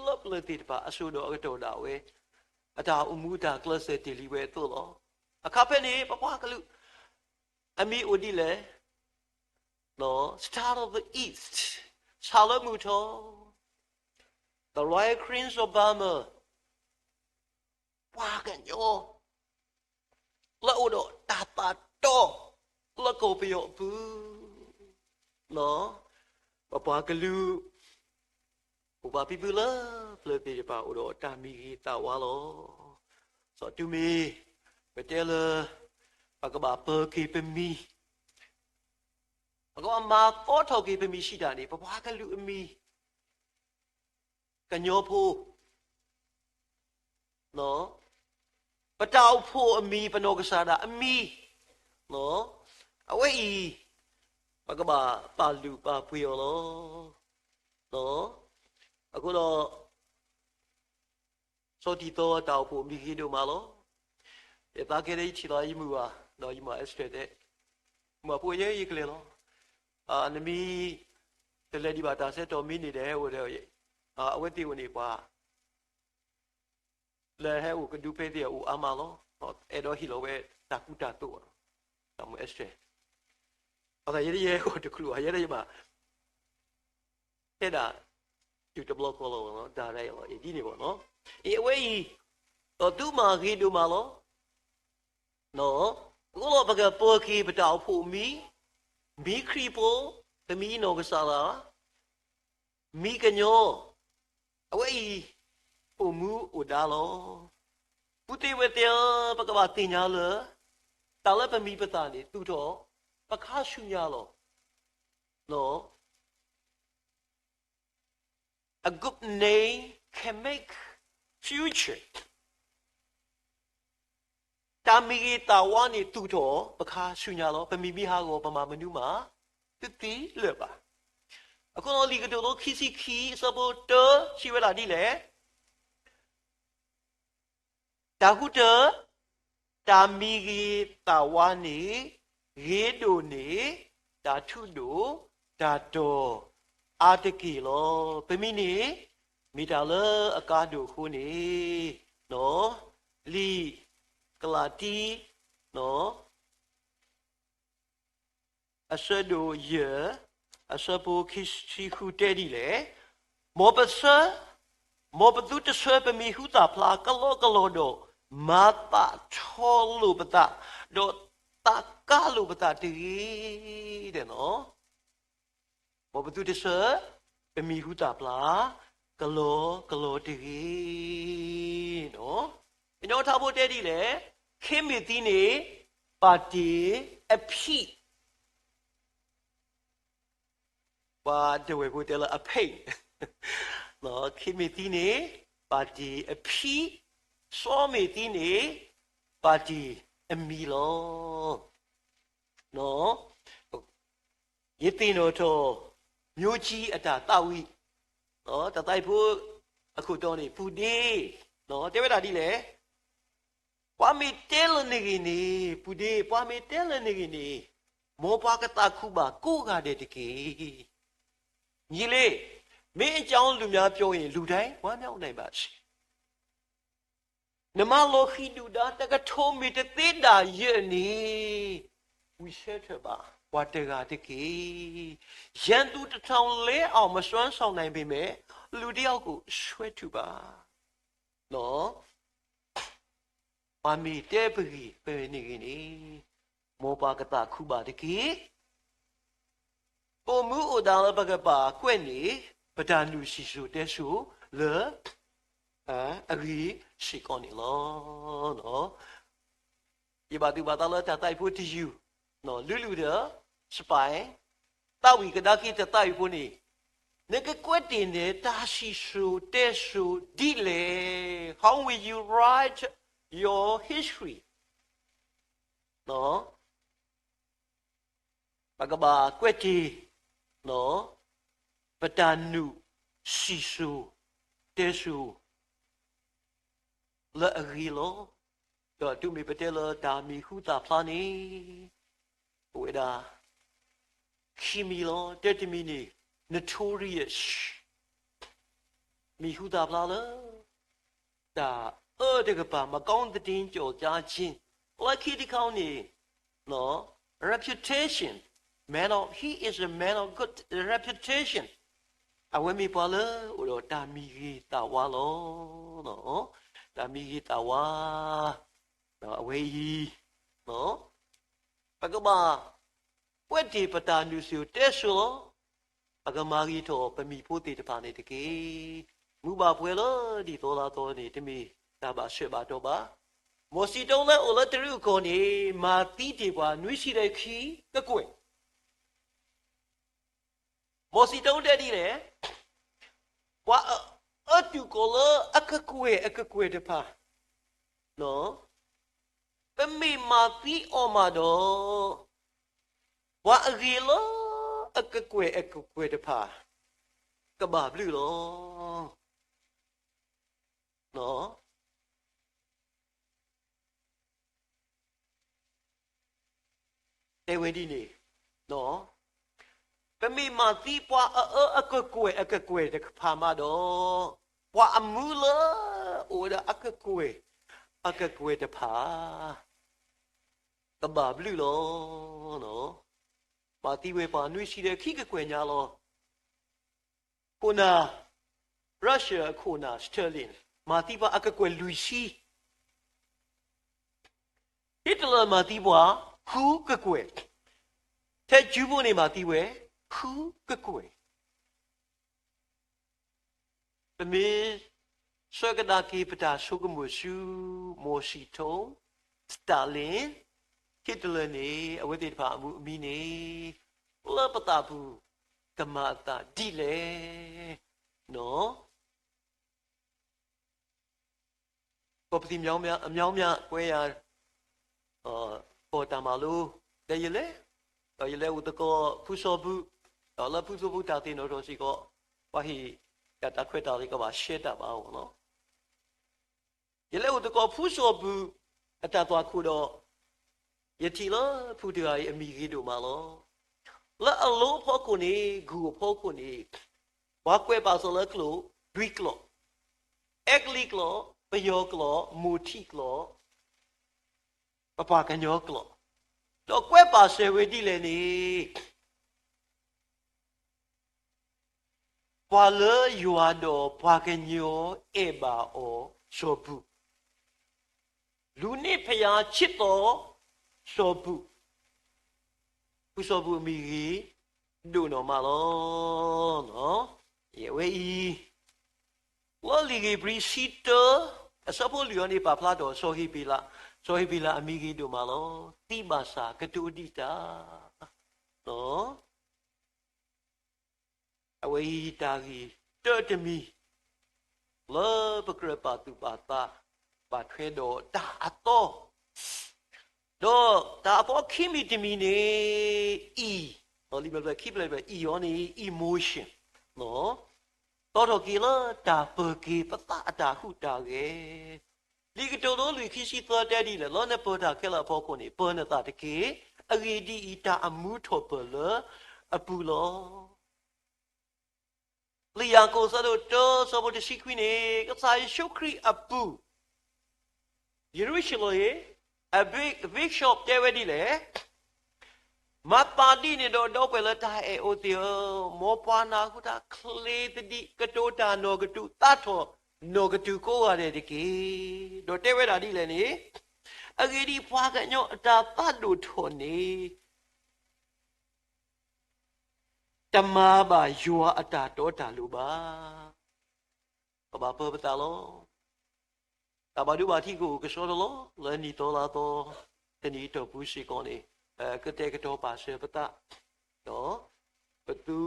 လၢပျၢၤသ့ၣ်တဖၣ်အစိၤဒီးအကတီၢ်ဒၣ်ဝဲ အတၢ်အိၣ်မူအတၢ်ကျဲးစၢးတ့ၢ်လံဝဲအသိးလီၤ. အခါဖဲန့ၣ် ပပှၤကလုာ် အမံၤအိၣ်ဒ်လဲၣ်, Star of the East, စၣ်လၢမုၢ်ထီၣ်, The Royal Cranes of Burma, ပှၤကညီ လၢအိၣ်ဒီးတၢ်သးတီ လၢကီၢ်ပယီၤအပူၤ, ပပှၤကလုာ် မိၢ်ပၢ်ဖံဖုလၢပျၢၤသ့ၣ်တဖၣ်အိၣ်ဒီးတၢ်မံၤဂ့ၤသးဝါလီၤ. စီၤတုၤမ့ၢ် ပတဲလၢ ပကဘၣ်ပၢၤက့ၤပမံၤ, ပကဘၣ်မၤသီထီၣ်က့ၤပမံၤစံးတၢ်န့ၣ် ပပှၤကလုာ်အမံၤ ကညီဖိ, ပတၢ်အိၣ်ဖှိၣ်အမံၤ ပနီၢ်ကစၢ်ဒၣ်အမံၤ, အဝဲအံၤ ပကဘၣ်ပာ်လုၢ်ပာ်ပှ့ၤအီၤလီၤ. အဃိဒီး စီၤတံၢ်သီတၢ်အိၣ်ဖှိၣ်မံၤဂ့ၤဒိၣ်မးလီၤ. ယသးကဲဒ်ယထံၣ်လီၤယမုၢ်ဘၣ်, ဒီးယမၤ Esther တဲ, မၤဖိယဲယကလဲၤလီၤ. နမံၤ တလဲၤဒံးဘၣ်တၢ်ဆၢကတီၢ်မံန့ၣ်ဒီးဟဲအိၣ်ဒီး, အဝဲသ့ၣ်အိၣ်န့ၣ်ပှၤ လၢဟဲအိၣ်ကဒုဖဲသ့ၣ်အိၣ်အါမးလီၤ. အဲၣ်ဒိးဟ့ၣ်လီၤဝဲတၢ်ကူတၢ်သိး, တၢ်မုၢ် Esther, အသးယဲယဲအိၣ်တချုးဘၣ် ယဲဒၣ်ယဘၣ် တဲဒၣ် တုၤတဘျီဃီလီၤ, ဒၣ်ဒၣ်အံၤလီၤ, အံၤဒ်န့ၣ်ဘၣ်နီၤ, အံၤအဝဲအံၤ ဒီးသုမၤဂ့ၤဒိၣ်မးလီၤ. အဃိလီၤပကပၢၤက့ၤပတၢ်အိၣ်ဖှိၣ်မံၤ, မံၤခရံာ်ဖိ, ပမံၤနီၢ်ကစၢ်ဒၣ်, မံၤကညီ, အဝဲအံၤ အိၣ်မူအိၣ်ဒါလီၤ. ပုၢ်သ့ၣ်ဝဲၢ်သ့ၣ်ဧၢ, ပကဘၣ်သ့ၣ်ညါလၢ တၢ်လၢပမံၤပသၣ်န့ၣ် သူၣ်ထီၣ် ပခါဆူညါလီၤ. A good name can make future. တၢ်မံၤဂ့ၤသးဝါန့ၣ်သူၣ်ထီၣ် ပခါဆူညါလီၤ. ပမံၤမ့ၢ်ဟးဂီၤ ပမၤမနုၤမး တသ့လၢၤဘၣ်. အဃိဒီးလံာ်ကတိၤဒိခံဆံခံ အဆၢဖိတၢ စံးဝဲဒၣ်ဒ်လဲၣ် တၢ်ဃုထၢ တၢ်မံၤဂ့ၤသးဝါန့ၣ် ဂ့ၤဒိၣ်န့ၢ် တၢ်ထူးဒိၣ်တၢ်တီၤအါတက့ၢ်လီၤ. ပမံန့ၣ် မ့ၢ်တၢ်လၢအကါဒိၣ်အဃိန့ၣ်, လံာ်ကလၤတံ အဆၢဒိၣ်ယဲၢ် အဆၢဖိခံဆံဃုတဲဒ်လဲၣ်, မ်ပဆၢ, မ်ပသုတဆၢပမံၤဟူသၣ်ဖျါကလီကလီဒီး မၤသးထီလိာ်ပသး, ဒီးသးကါလိာ်ပသးတဂ့ၤ, ဒီး မ်ပသုတဆၢ ပမံၤဟူသၣ်ဖျါ ကလီကလီတဂ့ၤ. ကညီထါဖိတဲဒ်လဲၣ်, ခ့မ့ၢ်သံန့ၣ် ပာ်တ့ၢ်အဖံး, ပှၤဒဝဲၢ်ဖိတဲလၢအဖံး, ခ့မ့ၢ်သံန့ၣ် ပာ်တ့ၢ်အဖံး, စီမ့ၢ်သံန့ၣ် ပာ်တ့ၢ်အမံၤလီၤ. ယသ့ၣ်နီၣ်ထီၣ် မျိုးကြီး အတၢ်သးဝံၣ်, တၢ်သးဝံၣ်ဖိအခိၣ်တီန့ၣ် ပူၤဒ့ တဲဝဲဒၣ်ဒ်လဲၣ်, ပှၤမ့ၢ်တဲလၢနဂ့ၢ်န့ၣ်, ပူၤဒ့ ပှၤမ့ၢ်တဲလၢနဂ့ၢ်န့ၣ်, မ်ပှၤကသးခုဘၣ်ကိးဂၤဒဲးတက့ၢ်. ညီလေး, မင်းအကြောင်းလူများပြောရင် လူတိုင်းဝမ်းမြောက်နိုင်ပါစေ. နမၤလီၤဃံၤဒုၣ်ဒါတကထိမ့ၢ်တသ့ဒၣ်ယဲၢ်န့ၣ်, ဝံၤဆၢထၢၣ်ဘၣ်ပှၤတဂၤတက့ၢ်. ရန်သူတစ်ထောင်လဲအောင် မစွမ်းဆောင်နိုင်ပေမဲ့ လူတစ်ယောက်ကိုဆွဲထုတ်ပါ. ပှၤမ့ၢ်တဲပဂ့ၢ်ပနဂ့ၢ်န့ၣ်, မ်ပှၤကသးခုဘၣ်တက့ၢ်. ပိာ်မုၣ်အိၣ်ဒၣ်လၢပကဘၣ်ကွဲးန့ၢ် ပတၢ်နုာ်စံၣ်စိၤတဲစိၤလၢ အဂ့ၤစ့ၢ်ကီးန့ၣ်လီၤ. ယဘၣ်သူၣ်ဘၣ်သးလၢတၢ်သးဝံၣ်ဖိတယုၢ်, လုၢ်လုၢ်ဒီး spy, သးဝံၣ်ကဒါက့ၤတၢ်သးဝံၣ်ဖိန့ၣ်, နကကွဲးတ့ၢ်နတၢ်စံၣ်စိၤတဲစိၤဒ်လဲၣ်. How will you write your history? ပကဘၣ်ကွဲးတ့ၢ် ပတၢ်နုာ်စံၣ်စိၤတဲစိၤ လၢအဂ့ၤလီၤ. ဒီးတုၤမ့ၢ်ပတဲလၢတၢ်မံၤဟူသၣ်ဖျါန့ၣ်, အိၣ်ဝဲဒၣ် ခံမံၤလီၤ. တၢတမံၤန့ၣ် notorious မံၤဟူသၣ်ဖျါလၢ တၢ်အၢတကပၤ မကောင်းသတင်းကြော်ကြားခြင်း, လၢခံတခါန့ၣ် reputation, man of, he is a man of good reputation. အဝဲမ့ၢ်ပှၤလၢအိၣ်ဒီးတၢ်မံၤဂ့ၤသးဝါလီၤ. တၢ်မံၤဂ့ၤသးဝါ အဝဲအံၤ ပကဘၣ်ကွဲးတ့ၢ်ပတၢ်နုာ်စံၣ်စိၤတဲစိၤလီၤ. ပကမၤဂ့ၤထီၣ်ပမံၤဖိသ့ၣ်တဖၣ်န့ၣ်တက့ၢ်. မုၢ်ဘၣ်ပှဲၤလၢဒ်သိးလၢသိးန့ၣ် တမ့ၢ်တၢ်ဘၣ်ဆၢဘၣ်တီၢ်ဘၣ်. မီၢ်စံးတီလၢအိၣ်လၢတရူးကီၢ်န့ၣ် မၤသံတ့ၢ်ပှၤနွံဆံဒီးခံကကွဲၢ်. မီၢ်စံးတီတဲဒ်လဲၣ်, ပှၤအအၢတုၤကီၢ်လၢအကကွဲၢ်အကကွဲၢ်တဖၣ် ပမ့ၢ်မၤသံအီၤမးဒီး ပှၤအဂ့ၤလၢအကကွဲၢ်အကကွဲၢ်တဖၣ် ကဘၣ်ဘျုးလီၤ. တဲဝဲဒ်န့ၣ်, ပမ့ၢ်မၤသံပှၤအအၢအကကွဲၢ်အကကွဲၢ်တဖၣ်မးဒီး ပှၤအမူလၢအိၣ်ဝဲဒၣ်အကကွဲၢ်အကကွဲၢ်တဖၣ် ကဘၣ်ဘျုးလီၤ. မၤသံဝဲပှၤနွံဆံဒီးခံကကွဲၢ်ညါလီၤ. ခိၣ်နၢ် Russia အခိၣ်နၢ် Stalin မၤသံပှၤအကကွဲၢ်လွံၢ်ဆံ, Hitler မၤသံပှၤဃုကကွဲၢ်, ထဲကၠူဖိန့ၣ်မၤသံဝဲဃုကကွဲၢ်. ပမ့ၢ်ဆၢကဒါက့ၤပတၢ်ဆိကမိၣ်ဆူ မီၢ်စံးတီ, Stalin, Hitler န့ၣ် အဝဲသ့ၣ်တဖၣ်အမူအမံၤန့ၣ် လၢပသးပူၤကမၤအသးဒ်လဲၣ်. ကီၢ်ပသံၣ် မြောင်းမြ ကွဲးယၤ ကီၢ်တၢ်မၤလိ ဒီးယလဲၤ, ဒီးယလဲၤအိၣ်သကိးဖုစီၤဘူၣ်, ဒီးလၢဖုစီၤဘူၣ်တၢ်သ့ၣ်နီၣ်ထီၣ်စ့ၢ်ကီး, ပှၤဟ့ၣ်ယၤတၢ်ခွဲးတၢ်သ့ၣ်ကဘၣ်ရှဲတၢ်ဘၣ်အီၤလီၤ. ယလဲၤအိၣ်သကိးဖုစီၤဘူၣ်အတၢ်သွၣ်ခိၣ်ဒီး ယထံၣ်လၢဖုတဂၤအံၤအမံၤဂ့ၤဒိၣ်မးလီၤ. လၢအလိၤအဖီခိၣ်န့ၣ် ဂုၢ်အဖီခိၣ်န့ၣ် ပှၤကွဲးပာ်စၢၤလၢကျိာ်လွံၢ်ကျိာ်, အဲကလံးကျိာ်, ပယီၤကျိာ်, မိၢ်ထံးကျိာ်, ပပှၤကညီကျိာ်, ဒီးကွဲးပာ်စၢၤဝဲဒ်လဲၣ်န့ၣ် ပှၤလၢယွၤဒီးပှၤကညီအဲၣ်ဘၣ်အီၤစီၤဘူၣ်, လူန့ၢ်ဖျါဆံးသီစီၤဘူၣ်, ဖုစီၤဘူၣ်အမံၤဂ့ၤဒိၣ်နီၢ်မးလီၤ. အဝဲအံၤ လၢလံာ်ဧ့ၤဘြံၤဆံတၢ အဆၢဖိလွံၢ်အံၤန့ၣ် ပာ်ဖျါထီၣ်စီၤဧ့ၤဘ့လး, စီၤဧ့ၤဘ့လးအမံၤဂ့ၤဒိၣ်မးလီၤ. သံဘၣ်ဆၣ်ကတိၤဒံးတၢ် အဝဲအံၤတၢ်ဂ့ၢ်တၢတမံၤ လၢပကြၢးပာ်သူၣ်ပာ်သး ဘၣ်ထွဲဒီးတၢ်အသီ, ဒီးတၢ်အသီခံမံၤတမံၤန့ၣ် အံၤ, လံာ်မဲာ်ဖျၢၣ်ခံဖျၢၣ်တဖျၢၣ် အံၤအီၤန့ၣ် emotion, တီထီၣ်က့ၤလၢတၢ်ပၢၤက့ၤပသးအတၢ်ဟူးတၢ်ဂဲၤ လံာ်ကတိၤဒိလွံၢ်ခံဆံသၢတဲဒ်လဲၣ်, လၢနပၢၤတၢ်ခဲလၢာ်အဖီခိၣ်န့ၣ် ပၢၤနသးတက့ၢ်. အဂ့ၢ်ဒ်အံၤ, တၢ်အမူထီၣ်ပၢၢ်လၢအပူၤလီၤ. လံာ်ယၤကိာ်အဆၢဒိၣ်တၢ အဆၢဖိတဆံခွံန့ၣ် ကစၢ်ယ့ၣ်ၡူးခရံာ်အပူၤ ယရူၤၡလ့ၣ် အ bishop တဲဝဲဒ်လဲၣ်, မၤသးဒ်န့ၣ်ဒီး ဒီပုၢ်ဝဲၢ်လၢတၢ်အဲၣ်အီၤသ့ၣ်ဧၢ, မ်ပှၤနၢ်ဟူတၢ်ချ့သဒံး, ကတိၤတၢ်နီၢ်ကတူာ်, သးထီၣ်နီၢ်ကတူာ်ကိးဂၤဒဲးတက့ၢ်. ဒီးတဲဝဲဒၣ်ဒ်လဲၣ်န့ၣ်, အဂ့ၢ်ဒ်အံၤ, ပှၤကညီအတၢ်သးဒိၣ်ထီၣ်န့ၣ် တမၤဘၣ်ယွၤအတၢ်တီတၢ်လိၤဘၣ်. ပဘၣ်ပၢၤပသးလီၤ. တၢ်ဘၣ်ဒိဘၣ်ထံးကအိၣ်ကဆှီတလီၤ, လၢနံၣ်သီလါသီ တနံၣ်အတီၢ်ပူၤစ့ၢ်ကီးန့ၣ်, ကတဲာ်ကတီၤပာ်စၢၤပသး, ဒီးပသု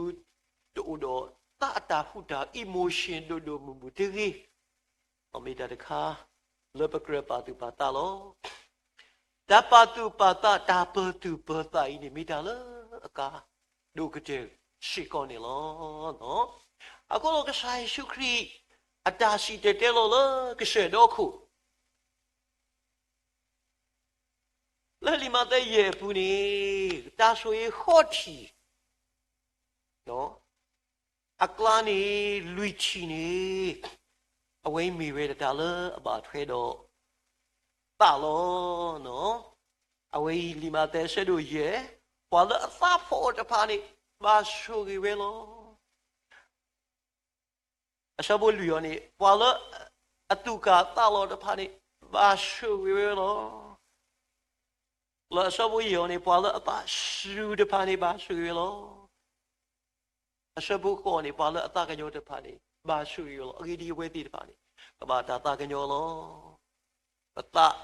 တအိၣ်ဒီးသးအတၢ်ဟူးတၢ် emotion ဒိၣ်ဒိၣ်မုၢ်မုၢ်တဂ့ၤ, အမ့ၢ်တၢ်တခါ လၢပကြၢးပာ်သူၣ်ပာ်သးလီၤ. တၢ်ပာ်သူၣ်ပာ်သး တၢ်ပၢၤသူၣ်ပၢၤသးအံၤန့ၣ် မ့ၢ်တၢ်လၢအကါဒိၣ်ကတၢၢ်စ့ၢ်ကီးန့ၣ်လီၤ. အဃိဒီးကစၢ်ယ့ၣ်ၡူးခရံာ် အတၢ်စံၣ်တဲၤတဲလီၤလၢကစၢၢ်ဒီခိၣ် လၢလံာ်မးသဲယဲၢ်အပူၤန့ၣ် တၢ်ဆိၣ်ဂ့ၤဃီထံၣ် အကျါန့ၣ် လွံၢ်ထံၣ်န့ၣ် အဝဲအံၤမ့ၢ်ဝဲတၢ်လၢအဘၣ်ထွဲဒီးသးလီၤ. အဝဲအံၤလံာ်မးသဲအဆၢဒိၣ်ယဲၢ်, ပှၤလၢအသးဖှီၣ်အီၤတဖၣ်န့ၣ် ဘၣ်ဆိၣ်ဂ့ၤဝဲလီၤ. အဆၢဖိလွံၢ်အံၤန့ၣ် ပှၤလၢအသူၣ်ကၢ်သးလီၤတဖၣ်န့ၣ် ဘၣ်ဆိၣ်ဂ့ၤဝဲလီၤ. လၢအဆၢဖိယဲၢ်အံၤန့ၣ် ပှၤလၢအသးစူၤတဖၣ်န့ၣ် ဘၣ်ဆိၣ်ဂ့ၤဝဲလီၤ. အဆၢဖိဃိးန့ၣ် ပှၤလၢအသးကညီၤတဖၣ်န့ၣ် ဘၣ်ဆိၣ်ဂ့ၤဝဲလီၤ. အဂ့ၢ်ဒ်အံၤ, အဝဲသ့ၣ်တဖၣ်န့ၣ် ကဘၣ်တၢ်သးကညီၤလီၤ. ပသး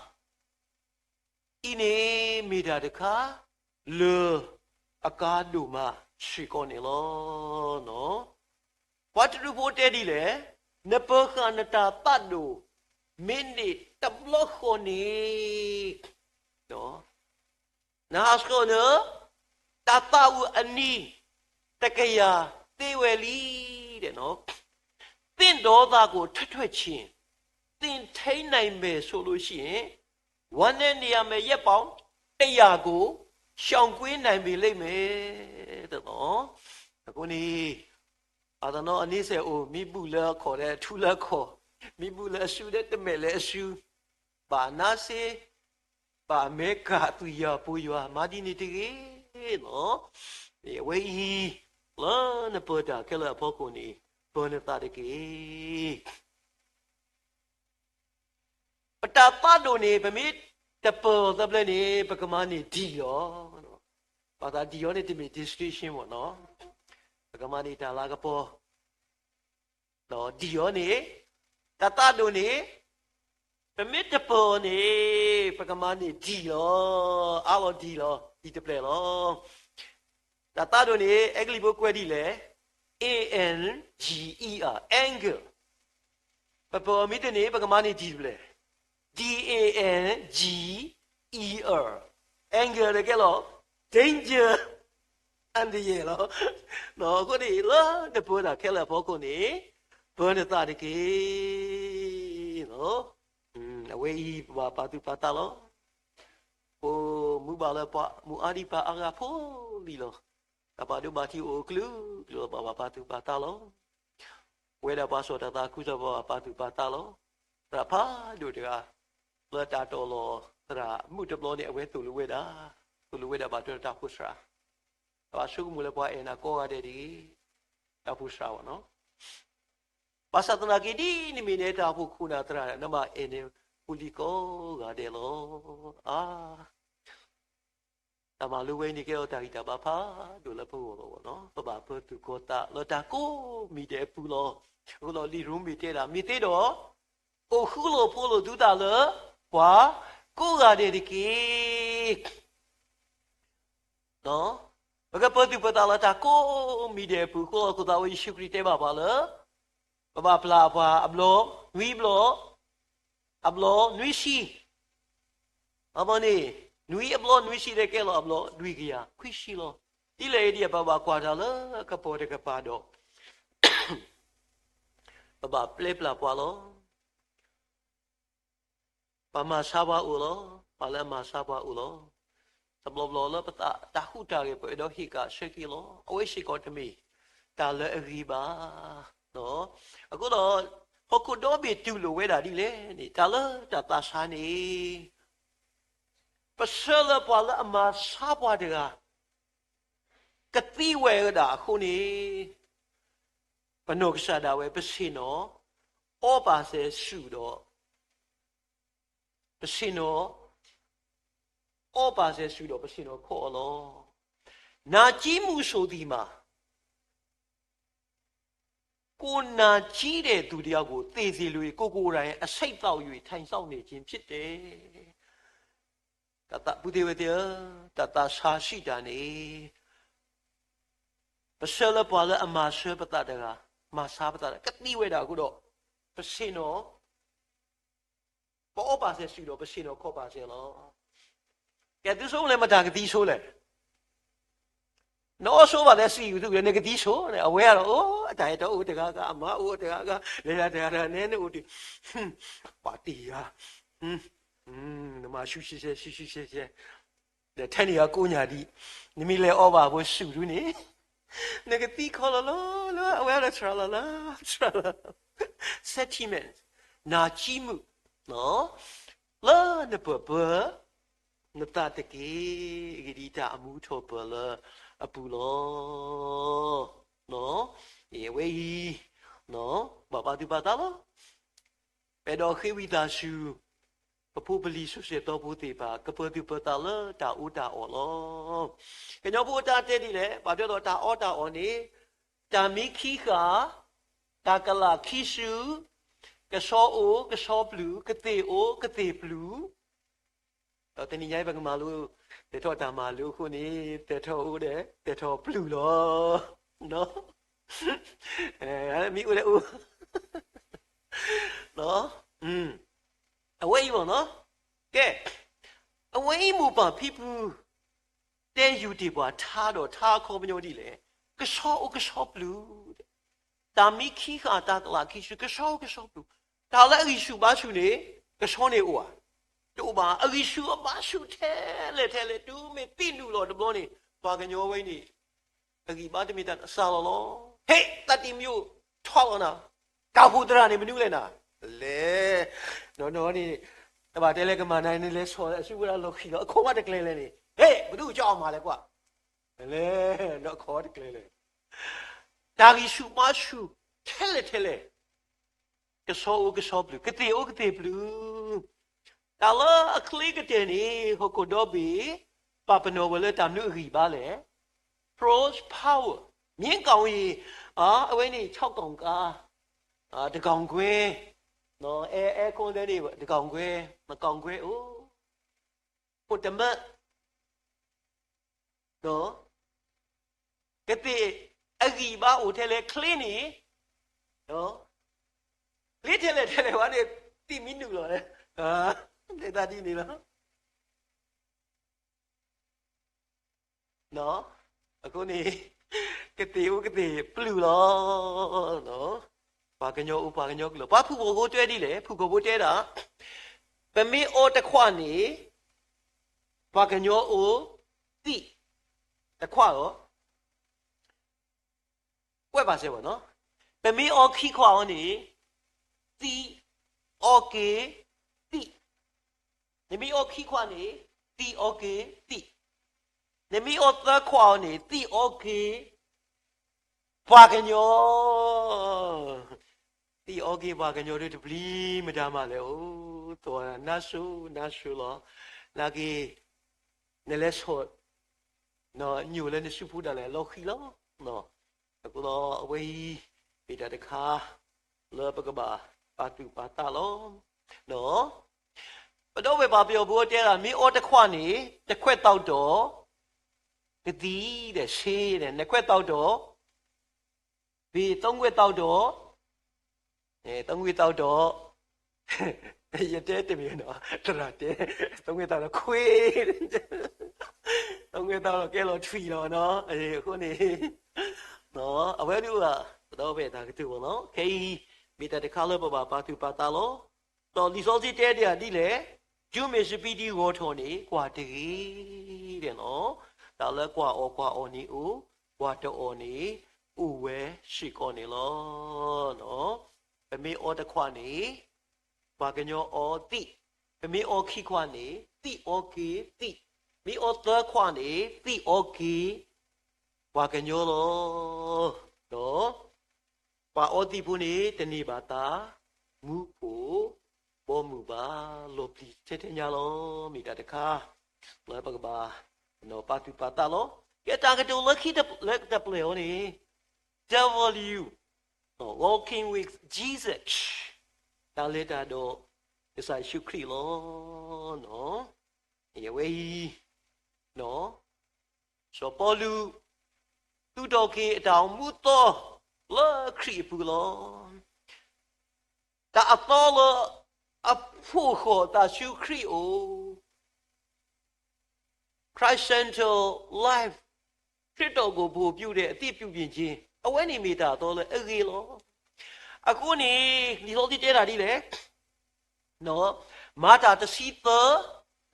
အံၤန့ၣ်မ့ၢ်တၢ်တခါ လၢအကါဒိၣ်မးစ့ၢ်ကီးန့ၣ်လီၤ. ပှၤတဒူဖိတဲဒ်လဲၣ်, နပၢၤဃာ်နတၢ်သးဒိၣ် မ့ၢ်န့ၢ်တဘျီဃီန့ၣ် နဟးဆှၢန တၢ်သးဝံၣ်အနံၤ တကယၤသ့ဝဲလံ. သင့်ဒေါသကို ထွက်ထွက်ခြင်း, သင်ထိန်းနိုင်မယ်ဆိုလို့ရှိရင် ဝမ်းနည်းနေရမယ့် ရက်ပေါင်း တစ်ရာကို ရှောင်ကွင်းနိုင်ပေလိမ့်မယ် အဃိန့ၣ် အသနီအန့ဆဲးအိၣ် မံဘူၣ်လၢအခီၣ်ဒီး အထူလၢအခီၣ်, မံဘူၣ်လၢအစုဒီး တမဲာ်လၢအစု, ဘၣ်နါစ့, ဘၣ်မဲကၤသွံၣ်ယွၤပိာ်ယွၤ မၤဒ်န့ၣ်တဂ့ၤလီၤ. အဝဲအံၤ လၢနပၢၤတၢ်ခဲလၢာ်အဖီခိၣ်န့ၣ် ပၢၤနသးတက့ၢ်. ပတၢ်သးဒိၣ်န့ၣ် ပမ့ၢ်တပၢၤသဘျဲန့ၣ် ပကမၤန့ၢ်ဒံၣ်လီၤ. ဘၣ်ဆၣ်ဒံၣ်လီၤန့ၣ် တမ့ၢ် distinction မ့ၢ်နီၤ, ပကမၤန့ၢ်တၢ်လၤကပီၤ ဒံၣ်လီၤန့ၣ်, တၢ်သးဒိၣ်န့ၣ် ပမ့ၢ်တပၢၤန့ၣ် ပကမၤန့ၢ်ဒံၣ်လီၤ, အါလီၤဒံၣ်လီၤ, ဒံၣ်တဖျၢၣ်လီၤ. တၢ်သးဒိၣ်န့ၣ် အဲကလံးဖိကွဲးဒ်လဲၣ်, A N G E R, anger. ပပၢၤအီၤမ့ၢ်တန့ၢ် ပကမၤန့ၢ်ဒံၣ်တဖျၢၣ်, D A N G E R, anger န့ၣ်ကဲလီၤ danger, အန္တရာယ်လီၤ. အဃိန့ၣ် လၢနပၢၤတၢ်ခဲလၢာ်အဖီခိၣ်န့ၣ် ပၢၤနသးတက့ၢ်. အဝဲအံၤ ပဘၣ်ပာ်သူၣ်ပာ်သးလီၤ. ပမူဘၣ်လၢပှၤမုၢ်အါဒံးပှၤအါဂၤဖိလံလီၤ. တၢ်ဘၣ်ဒိဘၣ်ထံးအိၣ်အကလုာ်ကလုာ်လီၤ. ပဘၣ်ပာ်သူၣ်ပာ်သးလီၤ. ပဝဲဒၣ်ပှၤစီၣ်တၢ်သးခုကစီၣ် ပဘၣ်ပာ်သူၣ်ပာ်သးလီၤ. သရၣ်ဖးဒိၣ်တဂၤ လၢတၢ်တီၢ်လီၤသရၣ်မုၣ်တဘျီန့ၣ် အဝဲသိၣ်လိဝဲဒၣ်, သိၣ်လိဝဲဒၣ်ဘၣ်ထွဲဒီးတၢ်အိၣ်ဖှိၣ်စှၤ, ဘၣ်ဆိကမိၣ်လၢပှၤအဲၣ်နၤကိးဂၤဒဲးတဂ့ၤ, တၢ်အိၣ်ဖှိၣ်စှၤဘၣ်နီၤ. ဘၣ်ဆၣ်သနာ်က့ ဒ်နမ့ၢ်နတၢ်အိၣ်ဖှိၣ်ခိၣ်နၢ်သရၣ် နဘၣ်အဲၣ်န့ၢ်ဖိလံၤကိးဂၤဒဲးလီၤ. အါ တၢ်မၤလိဝဲအံၤန့ၣ် ကဲထီၣ်တၢ်ဂံၢ်တၢ်ဘါဖးဒိၣ်လၢပဂီၢ်လီၤ. ပဘၣ်ပၢၤသူၣ်ကီၤသးလၢတၢ်ကိးမံၤဒဲးအပူၤလီၤ. အဃိဒီးလံာ်ရိမ့ၤတဲဒၣ် မ့ၢ်သ့ဒီး အိၣ်ဃူလိာ်ဖိးလိာ်သုသးလၢပှၤကိးဂၤဒဲးတက့ၢ်. ပကပၢၤသူၣ်ပၢၤသးလၢတၢ်ကိးမံၤဒဲးအပူၤအဃိလီၤ. အဃိသတးဝဲ ယ့ၣ်ၡူးခရံာ်တဲဘၣ်ပှၤလၢ ပဘၣ်ပျၢ်ပှၤအဘျီ နွံဘျီ အဘျီ နွံဆံ, အမ့ၢ်န့ၣ် နွံအဘျီ နွံဆံ ဒီးကဲလီၤအဘျီ လွံၢ်ကယၤခွံဆံလီၤ. ဒ်လဲၣ်အံၤဒီး ပဘၣ်ကွၢ်တၢ်လၢကပီၤတကပၤဒီး ပဘၣ်ပျဲပျၢ်ပှၤလီၤ. ပှၤမၤဆါပှၤအိၣ်လီၤ. ပှၤလၢအမၤဆါပှၤအိၣ်လီၤ. တဘျီဘျီလၢပသးတၢ်ဟူးတၢ်ဂဲၤ ပအဲၣ်ဒိးဟ့ၣ်ကၣ်ဆၢက့ၤလီၤ. အဝဲစ့ၢ်ကီးတမ့ၢ်တၢ်လၢအဂ့ၤဘၣ်. အဃိဒီး ဟီၣ်ခိၣ်ဒီဘ့ၣ်တူၢ်လိာ်ဝဲဒၣ်ဒ်လဲၣ်န့ၣ် တၢ်လၢတၢ်သးဆါန့ၣ် ပဆၢလၢပှၤလၢအမၤဆါပှၤတဂၤ ကသံဝဲဒၣ်အဃိန့ၣ် ပနီၢ်ကစၢ်ဒၣ်ဝဲ ပဆ့ၣ်နီၤအီပာ်စဲၤဆူၣ်ဒီး ပဆ့ၣ်နီၤ အီပာ်စဲၤဆူၣ်ဒီးပဆ့ၣ်နီၤခီၣ်အီၤလီၤ. နာကြည်းမှုဆိုသည်မှာ ကိုယ်နာကြည်းတဲ့သူတယောက်ကို သေစေလို၍ ကိုယ်ကိုယ်တိုင် အဆိပ်သောက်၍ ထိုင်စောင့်နေခြင်းဖြစ်တယ်. တၢ်သးပူၤသ့ၣ်ဝဲသ့ၣ်ဧၢ, တၢ်သးဆါစံးတၢ်န့ၣ် ပဆၢလၢပှၤလၢအမၤဆါပသးတဂၤ, မၤဆါပသးတဂၤ ကသံဝဲဒၣ်အဃိဒီး ပဆ့ၣ်နီၤ ပအီပာ်စဲၤဆူၣ်ဒီး ပဆ့ၣ်နီၤခီၣ်ပာ်စဲၤလီၤ. ကဲ သုဆိကမိၣ်လၢ မတၤကသံဆိလဲၣ်. နအီဆိဘၣ်သဲစံးယူၤသုလၢ နကသံဆိန့ၣ် အဝဲဒၣ်အိၣ် အတၢ်အဲၣ်တီအိၣ်တဂၤဂၤ, အမါအိၣ်တဂၤဂၤ, လဲၤတၢ်တဂၤတဂၤ နဲနအိၣ်တုၤ ပှၤတံၢ်ယၤ နမၤဆူၣ်ဆဲးဆဲး ဆူၣ်ဆူၣ်ဆဲးဆဲး ဒီးထဲန့ၣ်ယၤကိးညၣ်ဒံး, နမ့ၢ်လဲၤအီဘၣ်ဖိဆူၣ်ဒုန့ၣ် နကသံခီလီၤလီၤလၢ အဝဲဒၣ်ဆှၢလီၤလၢ ဆှၢလီၤ sentiments နာကြည်းမှု လၢနပၢၢ်ပၢၢ်နသးတက့ၢ်. အဂ့ၢ်ဒ်အံၤ, တၢ်အမူထီၣ်ပၢၢ်လၢအပူၤလီၤ. အဝဲအံၤ ဘၣ်ပာ်သူၣ်ပာ်သးလီၤ. ပအဲၣ်ဒိးဃ့ဝံသးစူၤ ပဖိပလံၤ စီဆှံတီဖိသ့ၣ်တဖၣ် ကပၢၤသူၣ်ပၢၤသးလၢတၢ်အီၣ်တၢ်အီလီၤ. ကညီဖိအတၢ်တဲဒ်လဲၣ်, ဘၣ်ထွဲဒီးတၢ်အီၣ်တၢ်အီန့ၣ် တၢ်မံခံဃာ်, တၢ်ကလးခံဆူ, ကဆီအိၣ်ကဆီပျူၢ်, ကသ့ၣ်အိၣ်ကသ့ၣ်ပျူၢ်, ဒီးတနံၤညါအံၤ ပကမၤလိ သဲးထီၣ်တၢ်မၤလိအဃိန့ၣ် သဲးထီၣ်အိၣ်ဒီး သဲးထီၣ်ပျူၢ်လီၤ. မ့ၢ်အိၣ်ဒီးအိၣ် အဝဲအံၤမ့ၢ်နီၤ, ကဲ, အဝဲအံၤမိၢ်ပၢ်ဖံဖု တဲယူၤတ့ၢ်ပှၤထါဒီးထါအခီပညီဒ်လဲၣ်, ကဆီအိၣ်ကဆီပျူၢ်, တၢ်မံခံဃာ် တၢ်ကလးခံဆူ ကဆီအိၣ်ကဆီပျူၢ်, တၢ်လၢအဂံၢ်ဆူၣ်ဘါဆူၣ်န့ၣ် ကဆီန့ၣ်အိၣ်ဧါ, တအိၣ်ဘၣ်. အဂံၢ်ဆူၣ်အဘါဆူၣ်ထဲလဲၣ်ထဲလဲၣ် တုၤမ့ၢ်သံနုာ်လီၤတဘျီန့ၣ် ပှၤကညီဝဲန့ၣ် အဂံၢ်ဘါတမ့ၢ်တၢ်တစှၤလီၤလီၤ. ဟ့ၣ် သးတံမံအိၣ် ထီလီၤနၤ, ကၢ်ဖိသရၣ်န့ၣ်မနုၤလဲၣ်နၤ, လဲၤ, နီၢ်နီၢ်န့ၣ် တဘၣ်တဲလၢကမၤနၤန့ၣ် လဲၤဆီၣ်လၢအစုဝဲဒၣ်လီၢ်ခံလီၤ. အခီၣ်မးတကျဲလဲၣ်န့ၣ်, ဟ့ၣ် ပဒုးကၠီအီၣ်မၤလဲၤကွၢ်, လဲၤ, အခီၣ်တကျဲလဲၣ်, တၢ်ဂံၢ်ဆူၣ်ဘါဆူၣ် ထဲလဲၣ်ထဲလဲၣ် ကဆီအိၣ်ကဆီပျူၢ်, ကသ့ၣ်အိၣ်ကသ့ၣ်ပျူၢ်, တၢ်လၢအချ့ကတၢၢ်န့ၣ် ဟီၣ်ခိၣ်ဒီဘ့ၣ် ပာ်ပနီၣ်ဝဲလၢတၢ်မနုၤအဂံၢ်ဘါလဲၣ်, ဖရိၣ် power, မြင်းကောင်ရေ, အဝဲန့ၣ် ခြောက်ကောင်ကား, တကောင်ခွဲ, အဲ အဲ ကွန်ဒဲန့ၣ် တကောင်ခွဲ, နှစ်ကောင်ခွဲအိၣ်, အိၣ်တမၢ ကသ့ၣ်အဂံၢ်ဘါအိၣ်ထဲလဲၣ် ချ့န့ၣ်, ချ့ထဲလဲၣ်ထဲလဲၣ်ဝဲန့ၣ် သံမံနုာ်လီၤလဲၣ်, တဲတၢ်ဒ်န့ၣ်လီၤ. အဃိန့ၣ် ကသ့ၣ်အိၣ်ကသ့ၣ်ပျူၢ်လီၤ. ပှၤကညီအိၣ်ပှၤကညီကလုာ်, ပှၤဖုၣ်ကိာ်ဖိတဲဒ်လဲၣ်, ဖုၣ်ကိာ်ဖိတဲဒၣ်, ပမ့ၢ်အီတခွးန့ၣ် ပှၤကညီအိၣ်သံး, တခွးလီၤ. ကွဲးဘၣ်စဲးဘၣ်နီၤ, ပမ့ၢ်အီခံခွးအီၤန့ၣ် သံးအီက့ၤသံး, နမ့ၢ်အီခံခွးန့ၣ် သံးအီက့ၤသံး, နမ့ၢ်အီသၢခွးအီၤန့ၣ် သံးအီက့ၤ ပှၤကညီ, သံးအီက့ၤပှၤကညီဒီးတပျံၤမတၤမးလဲၣ်. အိၣ်သီနၢ်စိၤနၢ်စိၤလီၤ. နာ်က့ နလဲၤဆီၣ် ညိၣ်လၢနစုပူၤဒၣ်လဲာ်လီၤဃံၤလီၤ. အဃိဒီးအဝဲအံၤ မ့ၢ်တၢ်တခါ လၢပကဘၣ်ပာ်သူၣ်ပာ်သးလီၤ. ပဒီပုၢ်ဝဲၢ်ပှၤပယီၤဖိတဲဒၣ် မ့ၢ်အီတခွးန့ၣ် တခွဲးသီးဒီး ကသံၣ်ဒီးဆ့ဒီး နခွဲးသီးဒီး ဘ့ၣ် သုံးခွဲးသီးဒီး သုံးခွဲးသီးဒီး ယတဲတမံၤနီၤ သရၣ်တဲ သုံးခွဲးသီးဒီးခွဲး သုံးခွဲးသီးဒီးကဲလီၤထွံၣ်လီၤနီၤ. အဃိန့ၣ် အဝဲဒၣ် ပဒီပုၢ်ဝဲၢ်တၢ်ကတိၤလီၤ. ခဲအံၤ မ့ၢ်တၢ်တခါလၢပဘၣ်ပာ်သူၣ်ပာ်သးလီၤ. ဒီးလံာ်စီဆှံတဲဒၣ်ဒ်လဲၣ်, တုၤမ့ၢ်စပံးတံၢ်ဂီၤထီၣ်န့ၣ် ကွၢ်တဂ့ၤနီၤ, တၢ်လၢကွၢ်အီၣ်ကွၢ်အီန့ၣ်အိၣ်, ကွၢ်တအီၣ်န့ၣ် အိၣ်ဝဲစ့ၢ်ကီးန့ၣ်လီၤ. ပမ့ၢ်အီတခွးန့ၣ် ပှၤကညီအီသံး, ပမ့ၢ်အီခံခွးန့ၣ် သံးအီက့ၤသံး, မ့ၢ်အီသၢခွးန့ၣ် သံးအီက့ၤ ပှၤကညီလီၤ. ပှၤအီသံးဖိန့ၣ် တန့ၢ်ဘၣ်သး မူခိၣ်ဘီမုၢ်ဘၣ်. လီၤပျံၤထဲထဲညါလီၤ. မ့ၢ်တၢ်တခါ လၢပကဘၣ် ပာ်သူၣ်ပာ်သးလီၤ. ကဲတၢ်ကတိၤလၢခံလၢတပျဲၢ်အီၤန့ၣ် တၢ်ဝီလံ Walking with Jesus တၢ်လဲၤတၢ်ဒီးကစၢ်ယ့ၣ်ၡူးခရံာ်လီၤ. အဝဲအံၤ စီၤပီလူး သူၣ်ထီၣ်က့ၤအတၢ်အိၣ်မူအသီလၢခရံာ်အပူၤလီၤ. တၢ်အသီလၢအဖှိၣ်ဃီၤသးဆူခရံာ်အအိၣ် Christ Center Life ခရစ်တော်ကို ဗိုလ်ပြုတဲ့ အသီပြုပြင်ခြင်း အဝဲန့ၣ်မ့ၢ်တၢ်အသီလၢအဂ့ၤလီၤ. အဃိန့ၣ် လံာ်စီဆှံတဲတၢ်ဒ်လဲၣ်, မၤတၢ်တဆံသၢ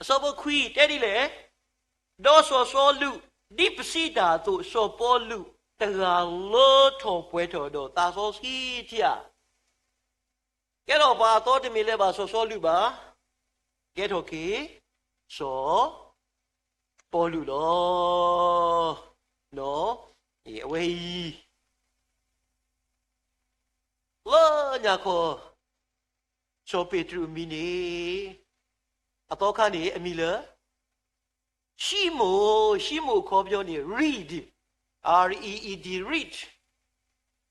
အဆၢဖိခွံ တဲဒ်လဲၣ်, ဒီးစီၤစီလူး ဒ်ပစံးတၢ်အသိး စီၤပီလူးတဂၤလၢထီၣ်ပှဲၤထီၣ်ဒီးသးစီဆှံထံဧါ ကဲထီၣ်ပှၤအသီတမ့ၢ်လၢၤဘၣ်စီၤစီလူးဘၣ်, ကဲထီၣ်က့ၤ စီၤပီလူးလီၤ. အဝဲအံၤ လၢညါခီ စီၤပ့းတရူးအမံၤန့ၣ် အသီခါန့ၣ် အမံၤလၢ ၡံမိၣ်, ၡံမိၣ်အခီပညီန့ၣ် reed, R E E D, reed,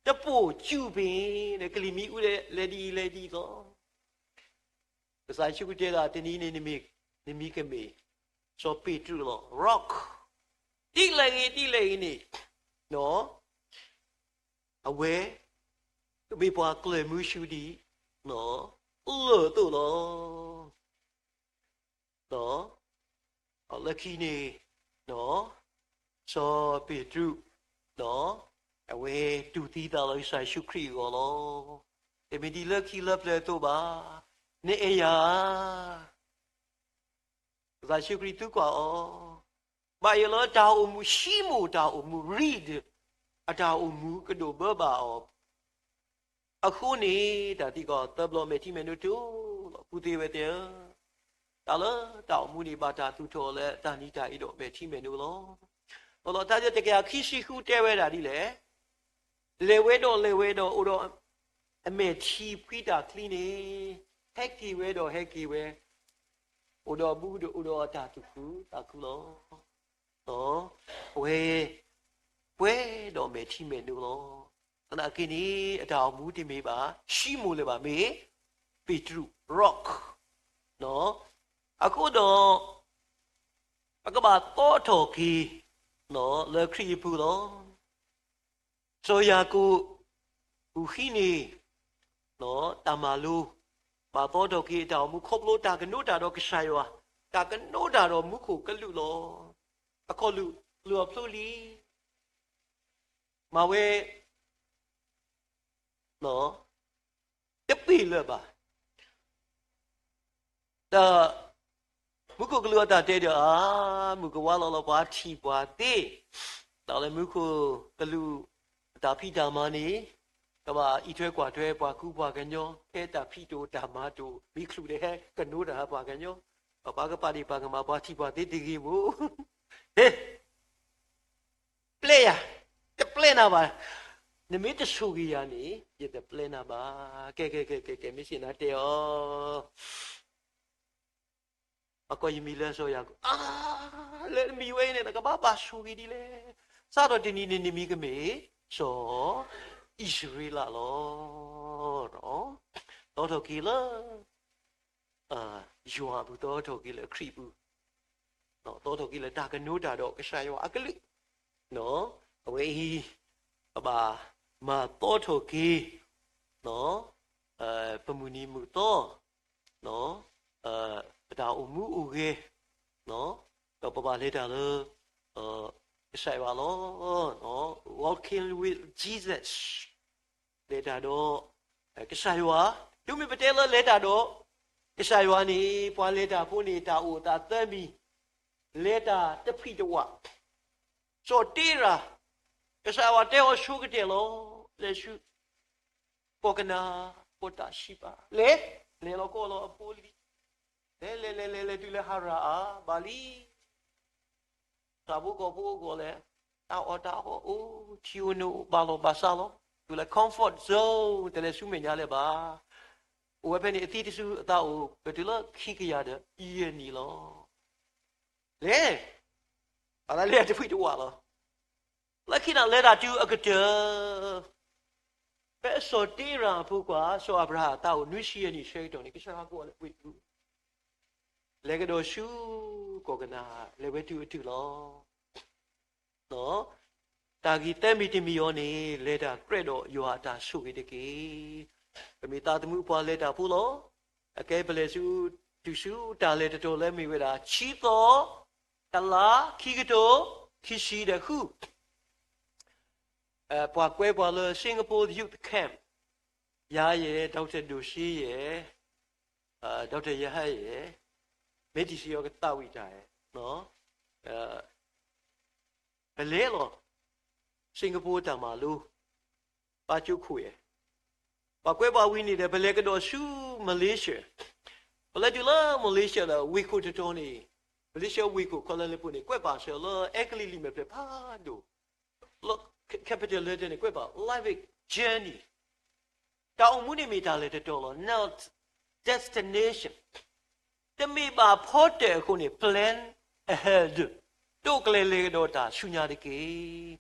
တပိၢ်စူၣ်ပ့ၤ ကလံၤမံအူလဲၤဒ်အံၤလဲၤဒ်အံၤလီၤ. ကစၢ်ယ့ၣ်ၡူးခရံာ်တဲဒၣ် တနံၤန့ၣ် နမံၤကမ့ၢ် စီၤပ့းတရူးလီၤ, rock, ဒ်လဲၣ်ဂ့ၤ ဒ်လဲၣ်ဂ့ၤန့ၣ် အဝဲ ကမ့ၢ်ပှၤကျၢၤမုဆူဒ် လၢၢ်အသိးလီၤ. လၢခံန့ၣ် စီၤပ့းတရူး အဝဲတူၢ်သံသးလီၤ ကစၢ်ယ့ၣ်ၡူးခရံာ်အဂီၢ်လီၤ. တမ့ၢ်ဒ်လၢခံလၢပျၢၤအသိးဘၣ်, နအဲၣ်ယၤဧါ. ကစၢ်ယ့ၣ်ၡူးခရံာ်သံကွၢ်အီၤ, ဘၣ်ယိၣ်လၢတၢ်အိၣ်မူ ၡံမိၣ်တၢ်အိၣ်မူ reed အတၢ်အိၣ်မူကဒိၣ်ဘၢဘၣ်အီၤ အဃိန့ၣ် တၢ်သံကွၢ်သၢဘျီ မဲာ်ထံမဲာ်နိတိၢ်လီၤ. ပုၢ်သ့ၣ်ဝဲၢ်သ့ၣ်ဧၢ, တၢ်လၢတၢ်အိၣ်မူန့ၣ် ဘၣ်တၢ်သူၣ်ထီၣ်လၢတၢ်နံၤတၢ်အ့ဒီးမဲာ်ထံမဲာ်နိလီၤ. ဒီးလီၤတၢ်ယဲၢ်တကယၤခံဆံဃုတဲဝဲဒၣ်ဒ်လဲၣ်, လဲၤဝဲဒီးလဲၤဝဲဒီးအိၣ်ဒီးအမဲာ်ထံဖှံတၢ်ချံန့ၣ်, ဟဲက့ၤဝဲဒီးဟဲက့ၤဝဲ, အိၣ်ဒီးအဘူးဒီးအိၣ်ဒီးအတၢ်သူၣ်ခုသးခုလီၤ. အဝဲ ပှဲၤဒီးမဲာ်ထံမဲာ်နိလီၤ. သနာ်က့န့ၣ် အတၢ်အိၣ်မူတမ့ၢ်ဘၣ် ၡံမိၣ်လၢၤဘၣ် မ့ၢ် ပ့းတရူး rock အဃိဒီး ပကဘၣ်သီထီၣ်က့ၤ လၢခရံာ်အပူၤလီၤ. စီၤယၤကိာ် အုၣ်ဃံန့ၣ် တၢ်မၤလိ ဘၣ်သီထီၣ်က့ၤအတၢ်အိၣ်မူခီဖျိတၢ်ကနိးတၢ်ဒီးကစၢ်ယွၤ, တၢ်ကနိးတၢ်ဒီးမူခိၣ်ကလူးလီၤ. အခီၣ်လုၢ်လီၤဖျိလံ, မၤဝဲ တပ့ၢ်လၢၤဘၣ်. ဒီးမူခိၣ်ကလူးအတၢ်တဲဒီးအါ, မုၢ်ကဝါလီၤလီၤပှၤထံၣ်ပှၤသ့, ဒီးလၢမူခိၣ်ကလူးအတၢ်ဖံးတၢ်မၤန့ၣ်, ကဘၣ်အံးထွဲကွၢ်ထွဲပှၤကူပှၤကညီ, ဖဲတၢ်ဖံးတအိၣ်တၢ်မၤတအိၣ် မံၤချုးဒီးဟဲကနိတၢ်ဟးပှၤကညီ, ဒီးပှၤကပာ်ဒ့ၣ်ပှၤကမၤပှၤထံၣ်ပှၤသ့တဂ့ၤမ့ၢ်, ဟဲ ပျဲယၤ, တပျဲနၤဘၣ်, နမ့ၢ်တဆိၣ်ဂ့ၤယၤန့ၣ် ယတပျဲနၤဘၣ်, ကဲ ကဲ ကဲ ကဲ ကဲ မ့ၢ်စ့ၢ်နၤတဲအီၤ အကီၢ်ယမံၤလၢစီၤယၤကိာ်, အါ, လၢနမံၤဝဲအံၤန့ၣ် နကဘၣ်ဘၣ်ဆိၣ်ဂ့ၤဒ်လဲၣ်, စးထီၣ်တနံၤန့ၣ်နမံၤကမ့ၢ် စီၤအံၣ်စရ့လးလီၤ. သီထီၣ်က့ၤလၢ ယွၤအပူၤ, သီထီၣ်က့ၤလၢခရံာ်ပူၤ, သီထီၣ်က့ၤလၢတၢ်ကနိတၢ်ဒီးကစၢ်ယွၤအကလုၢ်, အဝဲအံၤ ပဘၣ်မၤသီထီၣ်က့ၤ ပမုၢ်နံၤမုၢ်သီ, ပတၢ်အိၣ်မူအိၣ်ဂဲၤ, ဒီးပဘၣ်လဲၤတၢ်လၢ ကစၢ်ယွၤလီၤ. Walking with Jesus, လဲၤတၢ်ဒီးကစၢ်ယွၤ, တုၤမ့ၢ်ပတဲလၢလဲၤတၢ်ဒီးကစၢ်ယွၤန့ၣ် ပှၤလဲၤတၢ်ဖိန့ၣ် တၢ်အိၣ်သးသၢမံၤ, လဲၤတၢ်တဖှံတဝး, စီၤတ့ရၤ, ကစၢ်ယွၤတဲအီၤဆိကတၢၢ်လီၤ, လဲၤဆူ ကီၢ်ကနၤ, ကီၢ်တၢ်စံးပာ်, လဲၤ, လဲၤလီၤကီၢ်လီၤအဖိလံၤ, လဲၤ လဲၤ လဲၤ လဲၤ လဲၤတုၤလၢဟၤရၣ်အၤဘၣ်လံ, တၢ်ဖိကီၢ်ဖိအိၣ်ကီၢ်လဲၣ်, တၢ်အီၣ်တၢ်အီအိၣ်, ထံအိၣ်နိအိၣ်, ဘၣ်လီၢ်ဘၣ်စးလီၤ, တုၤလၢ comfort zone တလဲၤဆူမဲာ်ညါလၢၤဘၣ်, အိၣ်ဝဲဖဲန့ၣ် အသံတစုအသးအိၣ် ပတုၤလၢခံကယၤဒီးယဲၢ်နံၣ်လီၤ. လဲၤ, ဘၣ်သးလဲၤတဖှံတဝးလီၤ. လၢခံန့ၣ်လဲၤတၢ်တုၤအကတၢၢ်, ဖဲစီၤတ့ရၤအဖိခွါ စီၤအၤဘြၤဟၣ်အသးအိၣ်နွံဆံယဲၢ်နံၣ်ဆၢကတီၢ်န့ၣ် ကစၢ်ယွၤကိးအီၤလၢဝ့ၢ်တဖု, လဲၤကဒီးဆူ ကီၢ်ကနၤ, လဲၤဝဲတုၤအတုၤလီၤ. တၢ်ဂ့ၢ်သၢမံၤတမံၤအံၤန့ၣ် လဲၤတၢ်ကြၢးဒီးယွၤအတၢ်ဆိၣ်ဂ့ၤတက့ၢ်. ပမ့ၢ်သးသမူပှၤလဲၤတၢ်ဖိလီၤ. အကဲပလဲၤဆူ တုၤဆူတၢ်လဲၤတတီၤလၢမ့ၢ်ဝဲဒၣ် ခံသီ, တလါ, ခံကထိ, ခံဆံဒီးဃု, ပှၤကွဲပှၤလၢ Singapore Youth Camp, ယၤယဲၢ်, ဒီကထၢၣ်ဒိၣ်စ့ယဲၢ်, ဒီကထၢၣ်ယဟဲယဲၢ်, မ့ၢ်တံၢ်စံးအီၤကသးဝံၣ်တၢ်, ပလဲၤလီၤ Singapore တၢ်မၤလိ ဘါကၠိခိၣ်ယဲၢ်, ပှၤကွဲပှၤဝံၤန့ၣ်ဒီး ပလဲၤကဒီးဆူ Malaysia, ပလဲၤတုၤလၢ Malaysia ဒီး ဝ့ၢ်ခိၣ်တတီၤန့ၣ်, Malaysia ဝ့ၢ်ခိၣ် Kuala Lumpur န့ၣ် ကွဲးပာ်စၢၤလၢအဲကလံးလံာ်မဲာ်ဖျၢၣ်ဖးဒိၣ်, capital letter န့ၣ် ကွဲးပာ် life journey, တၢ်အိၣ်မူန့ၣ်မ့ၢ်တၢ်လဲၤတတီၤလီၤ, not destination, တမ့ၢ်ဘၣ်ဖီတၢၣ်အဃိန့ၣ် plan ahead, တိာ်ကျဲၤလဲၤကဒီးတၢ်ဆူညါတက့ၢ်.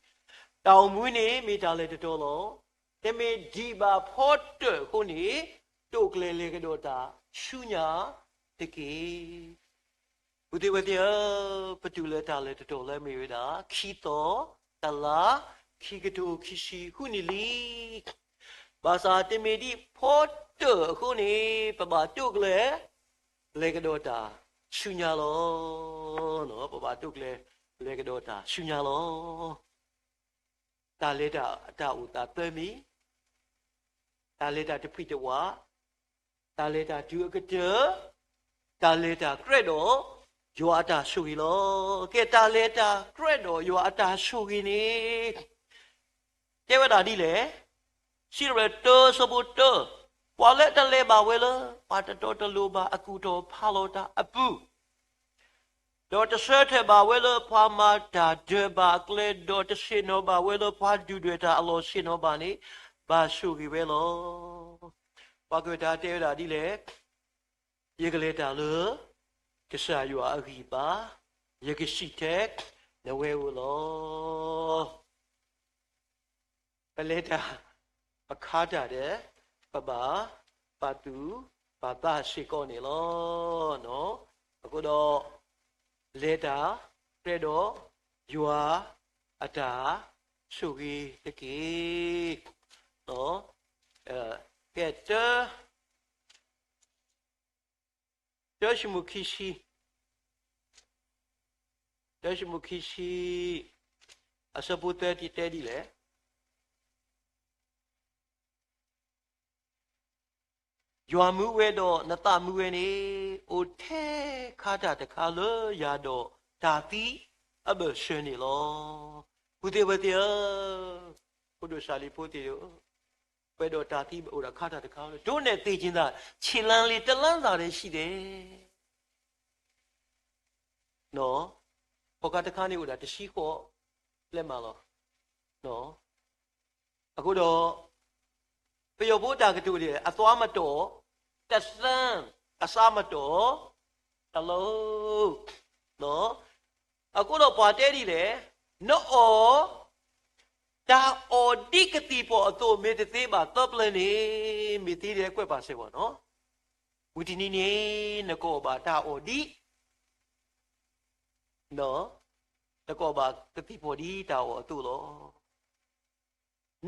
တၢ်အိၣ်မူန့ၣ်မ့ၢ်တၢ်လဲၤတတီၤလီၤ, တမ့ၢ်ဒံးဘၣ်ဖီတၢၣ်အဃိန့ၣ် တိာ်ကျဲၤလဲၤကဒီးတၢ်ဆူညါတက့ၢ်. ပုၢ်သ့ၣ်ဝဲၢ်သ့ၣ်ဧၢ, ပတုၤလၢတၢ်လဲၤတတီၤလၢမ့ၢ်ဝဲဒၣ် ခံသီ, တလါ, ခံကထိခံဆံဃုနံၣ်လံ. ဘၣ်ဆၣ်တမ့ၢ်ဒံးဖီတၢၣ်အဃိန့ၣ် ပဘၣ်တိာ်ကျဲၤ လဲၤကဒီးတၢ်ဆူညါလီၤ. ပဘၣ်တိာ်ကျဲၤလဲၤကဒီးတၢ်ဆူညါလီၤ. တၢ်လဲၤတၢ်အတၢ်အိၣ်သးသၢမံၤ, တၢ်လဲၤတၢ်တဖှံတဝး, တၢ်လဲၤတၢ်တုၤအကတၢၢ်, တၢ်လဲၤတၢ်ကြၢးဒီး ယွၤအတၢ်ဆိၣ်ဂ့ၤလီၤ. ကဲ တၢ်လဲၤတၢ်ကြၢးဒီးယွၤအတၢ်ဆိၣ်ဂ့ၤန့ၣ် တဲဝဲဒၣ်ဒ်လဲၣ်. စံးထီၣ်ပတြၢၤတၢ ဆၢဖိတၢ, ပှၤလၢတလဲၤဘၣ်ဝဲလၢ ပှၤတတီတလိၤဘၣ်အကူၣ်ထီၣ်ဖးလီၤတၢ်အပူၤ ဒီးတဆၢထၢၣ်ဘၣ်ဝဲလၢပှၤမၤတၢ်ဒၢးဘၣ်အကျဲ, ဒီးတဆ့ၣ်နီၤဘၣ်ဝဲလၢပှၤဒုၣ်ဒွဲၣ်တၢ်အလီၢ်ဆ့ၣ်နီၤဘၣ်န့ၣ်, ဘၣ်ဆိၣ်ဂ့ၤဝဲလီၤ. ပှၤကွဲးတၢ်တဲဝဲဒၣ်ဒ်လဲၣ်. ယကလဲၤတၢ်လၢ ကစၢ်ယွၤအဂံၢ်ဘါ, ယကစံၣ်ထဲ နဝဲဧိၤလီၤ. ပလဲၤတၢ် ပခါတၢ်ဒီး ပဘၣ်ပာ်သူၣ်ပာ်သးစ့ၢ်ကီးန့ၣ်လီၤ. အဃိဒီး လဲၤတၢ်ကြၢးဒီး ယွၤအတၢ်ဆိၣ်ဂ့ၤတက့ၢ်. ကဲ တၢ တၢၡမူၤခံဆံ, တၢၡမူၤခံဆံ အဆၢဖိသၢ တဲဒ်လဲၣ်. ယွၤမူဝဲဒီးနသးမူဝဲန့ၣ်, အိၣ်ထဲခါတၢ်တခါလၢယၤဒီးတၢ်သံအဘၢၣ်စၢၤန့ၣ်လီၤ. ပုၢ်သ့ၣ်ဝဲၢ်သ့ၣ်ဧၢ, ဖိဒိၣ်စၢ်လံၤဖိသ့ၣ်ဧၢ, ပှဲၤဒီးတၢ်သံအိၣ်ဒီးခါတၢ်တခါလၢ ဒိးနဲၣ်သ့ၣ်က့ၤသး ခြေလှမ်းလေးတစ်လှမ်းသာရှိတယ်. ခီၣ်ခါတခါန့ၣ်အိၣ်ဒၣ်တဆံဃိး လဲမးလီၤ. အဃိဒီး ပယီၤဖိတၢ်ကတိၤန့ၣ် အသွားမတော်တသံ, အစားမတော်တလုပ်. အဃိဒီးပှၤတဲဒ်လဲၣ်, နအီၣ် တၢ်အီၣ်ဒ်ကသံၣ်ဖီၣ်အသိး မ့ၢ်တသ့ဘၣ်သၢပျၢၤန့ၣ်, မ့ၢ်သ့ဒီးကွဲးပာ်စၢၤဝဲနီၤ. ဝံၤတနံၤန့ၣ် နကအီၣ်ဘၣ်တၢ်အီၣ်ဒ် နကအီၣ်ဘၣ်ကသံၣ်ဖီၣ်ဒ်တၢ်အီၣ်အသိးလီၤ.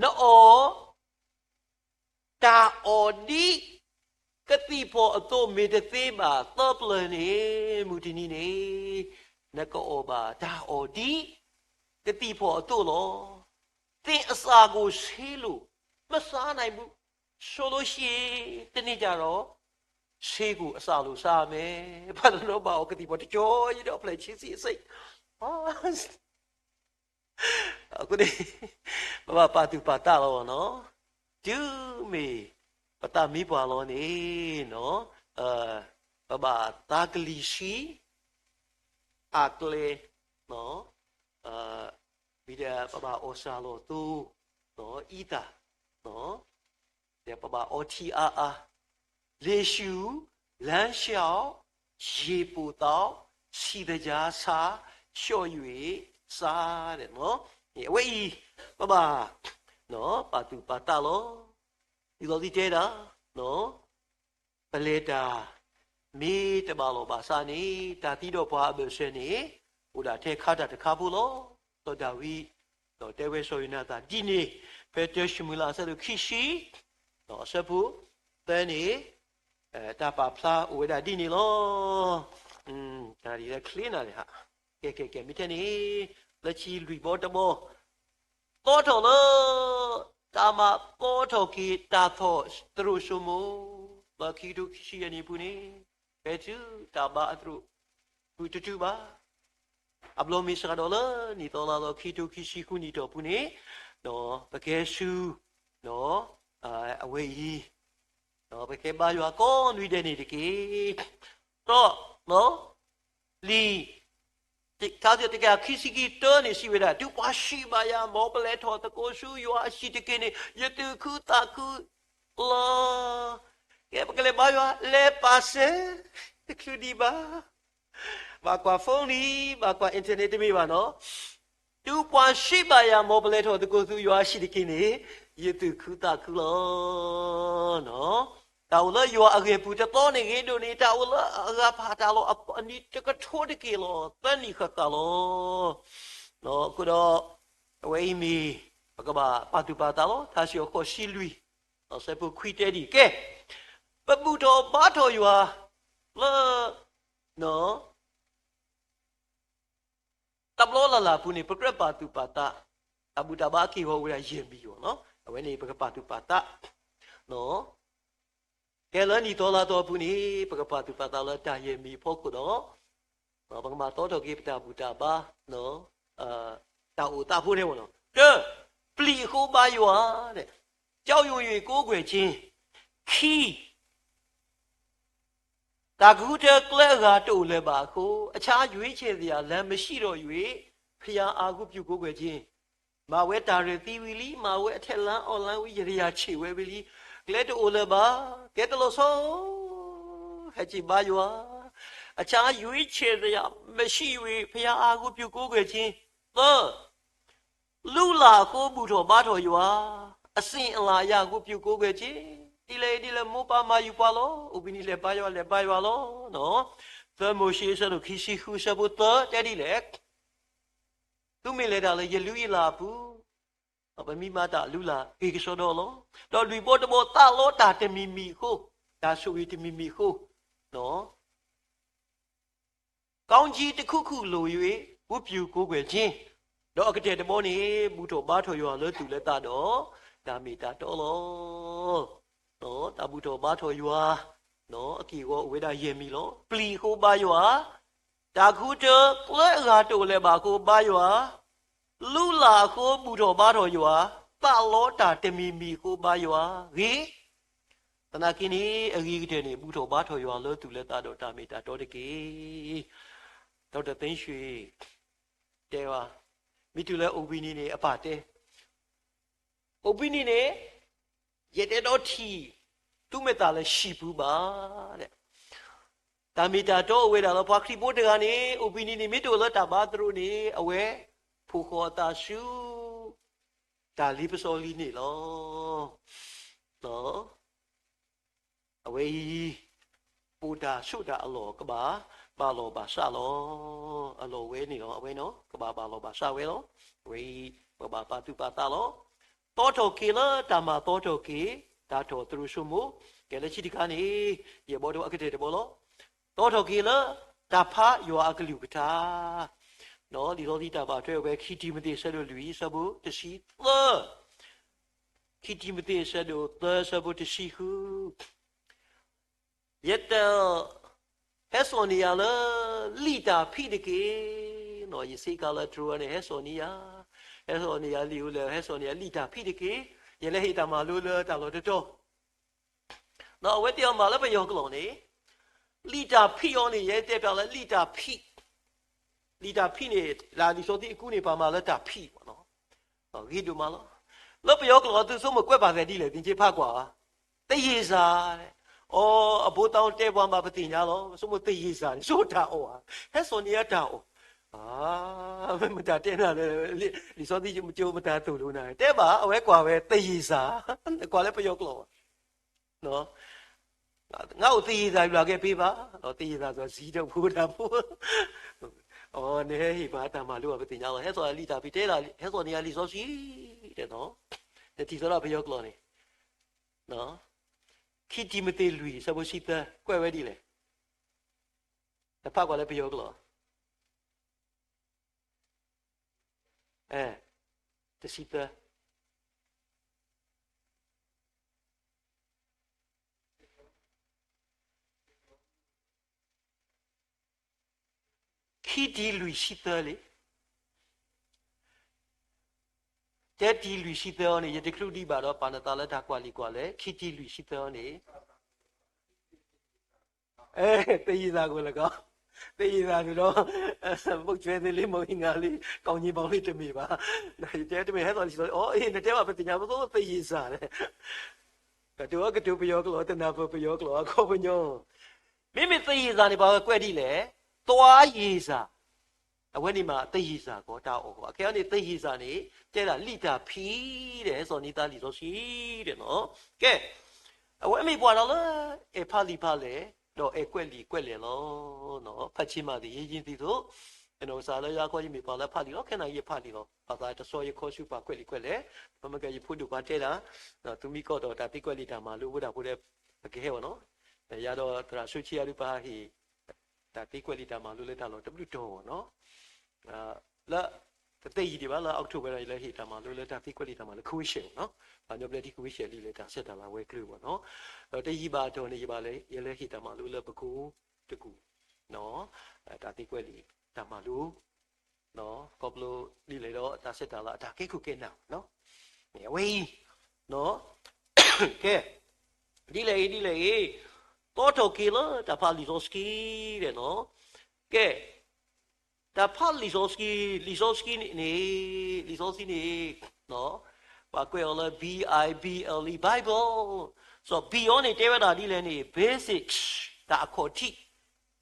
နအီၣ် တၢ်အီၣ်ဒ် ကသံၣ်ဖီၣ်အသိး မ့ၢ်တသ့ဘၣ်သၢပျၢၤန့ၣ်, မုၢ်တနံၤန့ၣ် နကအီၣ်ဘၣ်တၢ်အီၣ်ဒ် ကသံၣ်ဖီၣ်အသိးလီၤ. သင်အစာကိုဆေးလို့ မစားနိုင်ဘူးဆိုလို့ရှိရင် တနေ့ကျတော့ ဆေးကိုအစာလို့စားရမယ်. ဘာလို့လဲဆိုတော့ ဘၣ်အီၣ်ကသံၣ်ဖီၣ်တကီယဒီးဖျဲၣ်ဆံဆံအစိတ် အဃိန့ၣ် ပဘၣ်ပာ်သူၣ်ပာ်သးလီၤနီၤ. တုၤမ့ၢ်ပသးမံပှၤလီၤန့ၣ်, ပဘၣ်သးကလံၤဆံး အကျဲ, မ့ၢ်ဒီးပဘၣ်အီၣ်စၢ်လီၤသိ အံသၣ် ဒီးပဘၣ်အီထံအါအါ, လစ်လျူရှု, လမ်းလျှောက်, ရေပိုသောက်, ဆီသကြားဆာ, လျှော့၍ စား, အဝဲအံၤ ပဘၣ် ပာ်သူၣ်ပာ်သးလီၤ. ဒ်သိးသုတဲဒၣ် ပလဲၤတၢ် မ့ၢ်တဘၣ်လီၢ်ဘၣ်စးန့ၣ် တၢ်သံဒီးပှၤအဘၢၣ်စၢၤန့ၣ် အိၣ်ဒၣ်ထဲခါတၢ်တခါဖိလီၤ. ဒီးဒၤဝံး ဒီးတဲဝဲစီၤယိၤနၤသၣ်ဒ်န့ၣ်, ဖဲတၢၡမူၤအ့လးအဆၢဒိၣ်ခံဆံ ဒီးအဆၢဖိသၢန့ၣ် တၢ်ပာ်ဖျါအိၣ်ဝဲဒၣ်ဒ်န့ၣ်လီၤ. တၢ်ဒ်လဲၣ်ချ့နၤန့ၣ်ဟါ, ကဲကဲကဲ မ့ၢ်ထဲန့ၣ် လၢခံလွံၢ်ဘီတဘီ သီထီၣ်လၢ တၢ်မၤသီထီၣ်က့ၤတၢ်သီၣ်သရိာ်စိမိၤ လၢခံကထိခံဆံယဲၢ်နံၣ်အပူၤန့ၣ်, ဖဲတုၤတၢ်ဘါအသရိာ် ပူၤတတုၤဘၣ်. အဘျီမ့ၢ်စးဒီးလၢနံၣ်သီလါသီ ခံကထိခံဆံဃုနံၣ်တီၢ်ပူၤန့ၣ်, ဒီးပကဲဆူ အဝဲအံၤ ပကဲဘါယွၤကိးနွံဒဲးန့ၣ်တက့ၢ်. ဒီး လံာ် တကယၤခံဆံခံတၢန့ၣ်စံးဝဲဒၣ်, တုၤပှၤစံးဘၣ်ယၤ မ်ပလဲၤထီၣ်သကိးဆူယွၤအဟံၣ်တက့ၢ်န့ၣ် ယသူၣ်ခုသးခုလီၤ. ကဲ ပကလဲၤဘါယွၤ လဲၤပာ်စၢၤ တချုးဒံးဘၣ်. ဘၣ်ကွၢ် phone လံ, ဘၣ်ကွၢ် internet တမ့ၢ်ဘၣ်နီၤ. တုၤပှၤစံးဘၣ်ယၤ မ်ပလဲၤထီၣ်သကိးဆူယွၤအဟံၣ်တက့ၢ်န့ၣ် ယသူၣ်ခုသးခုလီၤ. တၢ်အိၣ်လၢယွၤအဂ့ၢ်ပူၤတသီန့ၣ်ဂ့ၤဒိၣ်န့ၣ် တၢ်အိၣ်လၢအဂၤဖးတၢ်လီၤအနံၤတကထိတက့ၢ်လီၤ. သၢနံၣ်ဃၣ်ဃၣ်လီၤ. အဃိဒီး အဝဲအံၤမ့ၢ် ပကဘၣ်ပာ်သူၣ်ပာ်သးလီၤ. ထါစံးအဃိးဆံလွံၢ် အဆၢဖိခွံတဲဒ်အံၤ, ကဲ ပဘူၣ်ထီၣ်ဘါထီၣ်ယွၤ လၢ တဘျီလၢ်လၢ်အပူၤန့ၣ် ပကြၢးပာ်သူၣ်ပာ်သး, တၢ်ဘူၣ်တၢ်ဘါအက့ၢ်အဂီၤအိၣ်ဝဲဒၣ်ယဲၢ်မံၤအဂီၢ်နီၤ. အဝဲန့ၣ် ပကပာ်သူၣ်ပာ်သး ကဲလၢနံၣ်သီလါသီအပူၤန့ၣ် ပကပာ်သူၣ်ပာ်သးလၢတၢ်ယဲၢ်မံၤအဖီခိၣ်ဒီး ပကမၤသီထီၣ်က့ၤပတၢ်ဘူၣ်တၢ်ဘါ တၢ်အိၣ်သးဖိန့ၣ်လီၤ. တၢ, ပျံၤအဃိဘါယွၤ, ကၠီယိယ့ၣ်ကိးကွဲၢ်က့ၤ, ခံ တၢ်ကဟုထၢကျဲအဂၤတအိၣ်လၢၤဘၣ်အဃိ, အခြားရွေးချယ်စရာလမ်းမရှိတော့၍ ဘုရားအားဝတ်ပြုကိုးကွယ်ခြင်း, မၤဝဲတၢ်ရဲၣ်သံဝံၤလံ, မၤဝဲအထက်လမ်းအောက်လမ်းဝံၤ ယတယာ်ဆံးဝဲဝံၤလံ, ကျဲတအိၣ်လၢၤဘၣ်, ကဲတလိၣ်ဆိ, ဟဲက့ၤဘါယွၤ, အခြားရွေးချယ်စရာမရှိ၍ ဘုရားအားဝတ်ပြုကိုးကွယ်ခြင်း, သၢ လုၢ်လၢ်အဃိဘူၣ်ထီၣ်ဘါထီၣ်ယွၤ, အစဉ်အလာအရ ဝတ်ပြုကိုးကွယ်ခြင်း, ဒ်လဲၣ်ဒ်လဲၣ် မိၢ်ပၢ်မၤယူၤပှၤလီၤ, အိၣ်ဘှံးနံၤလဲၤဘါယွၤ လဲၤဘါယွၤလီၤ. သၢမိၤၡ့အဆၢဒိၣ်ခံဆံဃုအဆၢဖိသၢတဲဒ်လဲၣ်, သုမ့ၢ်လဲၤတၢ်လၢယလုၢ်ယလၢ်အပူၤ, ဒီးပမ့ၢ်မၤတၢ်လုၢ်လၢ် က့ၤကစီဒီလီၤ. ဒီးလွံၢ်ဘီတဘီသးလီတၢ်တမံၤမံၤအဃိ, တၢ်ဆိၣ်ဂ့ၤတမံၤမံၤအဃိ, ကောင်းကြီးတစ်ခုခုလို၍ ဝတ်ပြုကိုးကွယ်ခြင်း, ဒီးအကတၢၢ်တဘီန့ၣ် ဘူၣ်ထီၣ်ဘါထီၣ်ယွၤလၢသူၣ်လၢသးဒီး တၢ်မ့ၢ်တၢ်တီလီၤ. တၢ်ဘူၣ်ထီၣ်ဘါထီၣ်ယွၤ အက့ၢ်အဂီၤအိၣ်ဝဲဒၣ်ယဲၢ်မံၤလီၤ. ပျံၤအဃိဘါယွၤ, တၢ်ကဟုကတၢၢ်ကျၢၤအဂၤတအိၣ်လၢၤဘၣ်အဃိဘါယွၤ, လူလၢ်အဃိဘူၣ်ထီၣ်ဘါထီၣ်ယွၤ, သးလီတၢ်တမံၤမံၤအဃိဘါယွၤ, ဂ့ၤ သနာ်က့န့ၣ် အဂ့ၤကတၢၢ်န့ၣ် ဘူၣ်ထီၣ်ဘါထီၣ်ယွၤလၢသူၣ်လၢသးဒီးတၢ်မ့ၢ်တၢ်တီတက့ၢ်. ဒီးတသ့ၣ်ညါ တဲဘၣ်, မ့ၢ်တုၤလၢအိၣ်ဘှံးနံၤန့ၣ် အပၢ်တဲ, အိၣ်ဘှံးနံၤန့ၣ် ယတအဲၣ်ဒိးထံၣ် သုမ့ၢ်သးလၢဟံၣ်ပူၤဘၣ်. တၢ်မ့ၢ်တၢ်တီအိၣ်ဝဲဒၣ်လၢပှၤခရံာ်ဖိတဂၤန့ၣ် အိၣ်ဘှံးနံၤန့ၣ် မ့ၢ်တအိၣ်လၢတၢ်ဘါသရိာ်န့ၣ် အဝဲဖိဃီၤအသးဆူ တၢ်လ့ပစီလံန့ၣ်လီၤ. အဝဲအံၤ ပိာ်တၢ်ဆိးတၢ်အလီၢ် ကဘၣ်ဘၣ်လီၢ်ဘၣ်စးလီၤ. အလီၢ်ဝဲန့ၣ်လီၤ. အဝဲန့ၣ် ကဘၣ်ဘၣ်လီၢ်ဘၣ်စးဝဲလီၤ. အဝဲအံၤ ပကဘၣ်ပာ်သူၣ်ပာ်သးလီၤ. သီထီၣ်က့ၤလၢတၢ်မၤသီထီၣ်က့ၤ တၢ်ထီၣ်သရူးဆိကမိၣ်, ကဲလၢခံတခါန့ၣ် ယဲၢ်ဘီတဝဲအကတၢၢ်တဘီလီၤ. သီထီၣ်က့ၤလၢတၢ်ဖးယွၤအကလုၢ်ကထါ လံာ်စီဆှံတၢ်ဘၣ်ထွဲဝဲ ခံတံၤမသ့း အဆၢဒိၣ်လွံၢ် အဆၢဖိတဆံသၢ, ခံတံၤမသ့း အဆၢဒိၣ်သၢ အဆၢဖိတဆံဃု, ယတ ဟဲစိာ်န့ၢ်ယၤလၢ လံာ်တၢ်ဖံးတက့ၢ်. ယစ့ကၤလၢတြိၤန့ၣ် ဟဲစိာ်န့ၢ်ယၤ, ဟဲစိာ်န့ၢ်ယၤလံာ်အိၣ်လဲၣ်, ဟဲစိာ်န့ၢ်ယၤလံာ်တၢ်ဖံးတက့ၢ်. ယလဲၤဟ့ၣ်တၢ်မၤလိလၢတၢ်လီၢ်တတီၤ ဒီးအဝဲသ့ၣ်အီၤမၤလၢပယီၤကျိာ်န့ၣ် လံာ်တၢ်ဖံးအီၤန့ၣ် ယတဲပျးလၢလံာ်တၢ်ဖံး, လံာ်တၢ်ဖံးန့ၣ် လၢလံာ်စီဆှံအကူန့ၣ် ပှၤမၤလၢတၢ်ဖံးဘၣ်နီၤ, ဂ့ၤဒိၣ်မးလီၤ. လၢပယီၤကျိာ်အသုဆိကမိၣ်ကွဲးပာ်သဲးဒ်လဲၣ် သ့ၣ်က့ဖးကွၢ်ဧါ, သယံၤစၤ, အီ အဘိသၣ်တဲပှၤမၤပသ့ၣ်ညါလီၤ, ဆိကမိၣ်သယံၤစၤန့ၣ် ဆိကမိၣ်တၢ်အီၣ်ဧါ, ဟဲစိာ်န့ၢ်ယၤတၢ်အီၣ်, မ့ၢ်မတၤတဲနၤလၢ လံာ်စီဆှံကၠိမတၤသိၣ်လိနၤ, တဲဘၣ် အဝဲကွၢ်ဝဲသယံၤစၤ, ကွၢ်လၢပယီၤကျိာ် ငါအိၣ်သယံၤစၤ ယွၤကဲပ့ဘၣ်, ဒီးသယံၤစၤစီၤစံးဒီးဖိတၢ်ဖိ, အီ နဟဲဟ့ၣ်ပှၤတၢ်မၤလိအီၤ ပသ့ၣ်ညါလီၤ, ဟဲစိာ်လံာ်တၢ်ဖံးတဲဒၣ် ဟဲစိာ်န့ၢ်ယၤလံာ်စီဆှံ, တဲနီၤ, နထံၣ်သီဒီးပယီၤကျိာ်န့ၣ်, ခံတံၤမသ့းလွံၢ် အဆၢဖိတဆံသၢ ကွဲးဝဲဒ်လဲၣ်, နဖးကွၢ်လၢပယီၤကျိာ် အဲ တဆံသၢ ခံတံၤလွံၢ်ဆံသၢလံ, တၢတံၤလွံၢ်ဆံသၢအီၤန့ၣ် ယတချုးဒံးဘၣ်ဒီး ပာ်နသးလၢတၢ်ကွၢ်လံာ်ကွၢ်လဲၢ်, ခံတံၤလွံၢ်ဆံသၢအီၤန့ၣ် အဲ သယံၤစၤကွံာ်လၢကီး, သယံၤစၤန့ၣ်ဒီး မုန့်ကျွဲသေးလေး မုန့်ဟင်းငါးလေး ကောင်းကြီးမောင်လေး တမ့ၢ်ဘၣ်, ယတဲတမ့ၢ်ဟဲစိာ်လံာ်စီဆှံ, အီ အ့ နတဲဘၣ်ပသ့ၣ်ညါ ပသိသယံၤစၤန့ၣ်, ကတိၤအကတိၤပယီၤကျိာ် တနၢ်ပၢၢ်ပယီၤကျိာ်အခီပညီ, မ့မ့ၢ်သယံၤစၤန့ၣ် ပှၤကွဲးဒ်လဲၣ်, သွားရေစၤ အဝဲန့ၣ်မး သယံၤစၤကီး တၢ်အီၣ်ဃီ, အခဲအံၤန့ၣ် သယံၤစၤန့ၣ် တဲဒၣ်လံာ်တၢ်ဖံးဒီး ဟဲစိာ်န့ၢ်သးလံာ်စီဆှံဒီးနီၤ, ကဲ, အဝဲမ့ၢ်ပှၤတဂၤလၢ အဲၣ်ဖးလံာ်ဖးလဲၢ် ဒီးအဲၣ်ကွဲးလံာ်ကွဲးလဲၢ်လီၤ. ဖးဆံးမးသ့ၣ် ယယံၤသ့ၣ်သိး, ယနီၢ်ကစၢ်လၢယၤခီ ယမ့ၢ်ပှၤလၢဖးလံာ်လီၤ, ခဲနံၤယဖးလံာ်လီၤ, ဘၣ်သးတဆီယခီဆူပှၤကွဲးလံာ်ကွဲးလဲၢ်, မ့ၢ်ကဲယဖိဒိၣ်ပှၤတဲဒၣ်, သုမ့ၢ်ကီးဒီးတၢ်သံကွဲးလံာ်တၢ်မၤလိဝဲဒၣ်ဖိဒီး ပကဟဲဝဲနီၤ, ယၤဒီးသရၣ်ဆိဆံယၤဒုးပဟးဟ့ၣ် တၢ်သံကွဲးလံာ်တၢ်မၤလိလၢတၢ်လီၢ်တဘျုးတီၤနီၤ, လၢ တသ့ယံာ်ဒံးဘၣ် လၢ October ဒီး ယလဲၤဟ့ၣ်တၢ်မၤလိလၢတၢ်သံကွဲးလံာ်တၢ်မၤလိ Christian နီၤ, ပှၤကညီဘျၢထံ Christian လံလၢတၢ်ဆဲးတၢ်လၤဝဲၤကျိၤဘၣ်နီၤ, ဒီးတယံာ်ဘၣ်အတီၢ်န့ၣ် ယဘၣ်လဲၤ ယလဲၤဟ့ၣ်တၢ်မၤလိလၢပကိးတကူၣ် တၢ်သံကွဲးလံာ်တၢ်မၤလိ ခီဖျိဒ်လဲၣ်ဒီးတၢ်ဆဲးတၢ်လၤအတၢ်ကဲခိၣ်ကဲနၢ်နီၤ, အဝဲအံၤ ကဲ ဒ်လဲၣ်အံၤ ဒ်လဲၣ်အံၤ, သီထီၣ်က့ၤလၢတၢ်ဖးလံာ်စီဆှံဒီးနီၤ, ကဲ တၢ်ဖးလံာ်စီဆှံ, လံာ်စီဆှံန့ၣ်, လံာ်စီဆှံန့ၣ် ပှၤကွဲးအီၤလၢ B I B L E, Bible, စီၤ B အီၤန့ၣ် တဲဝဲဒၣ်ဒ်လဲၣ်န့ၣ် basics တၢ်အခီၣ်ထံး,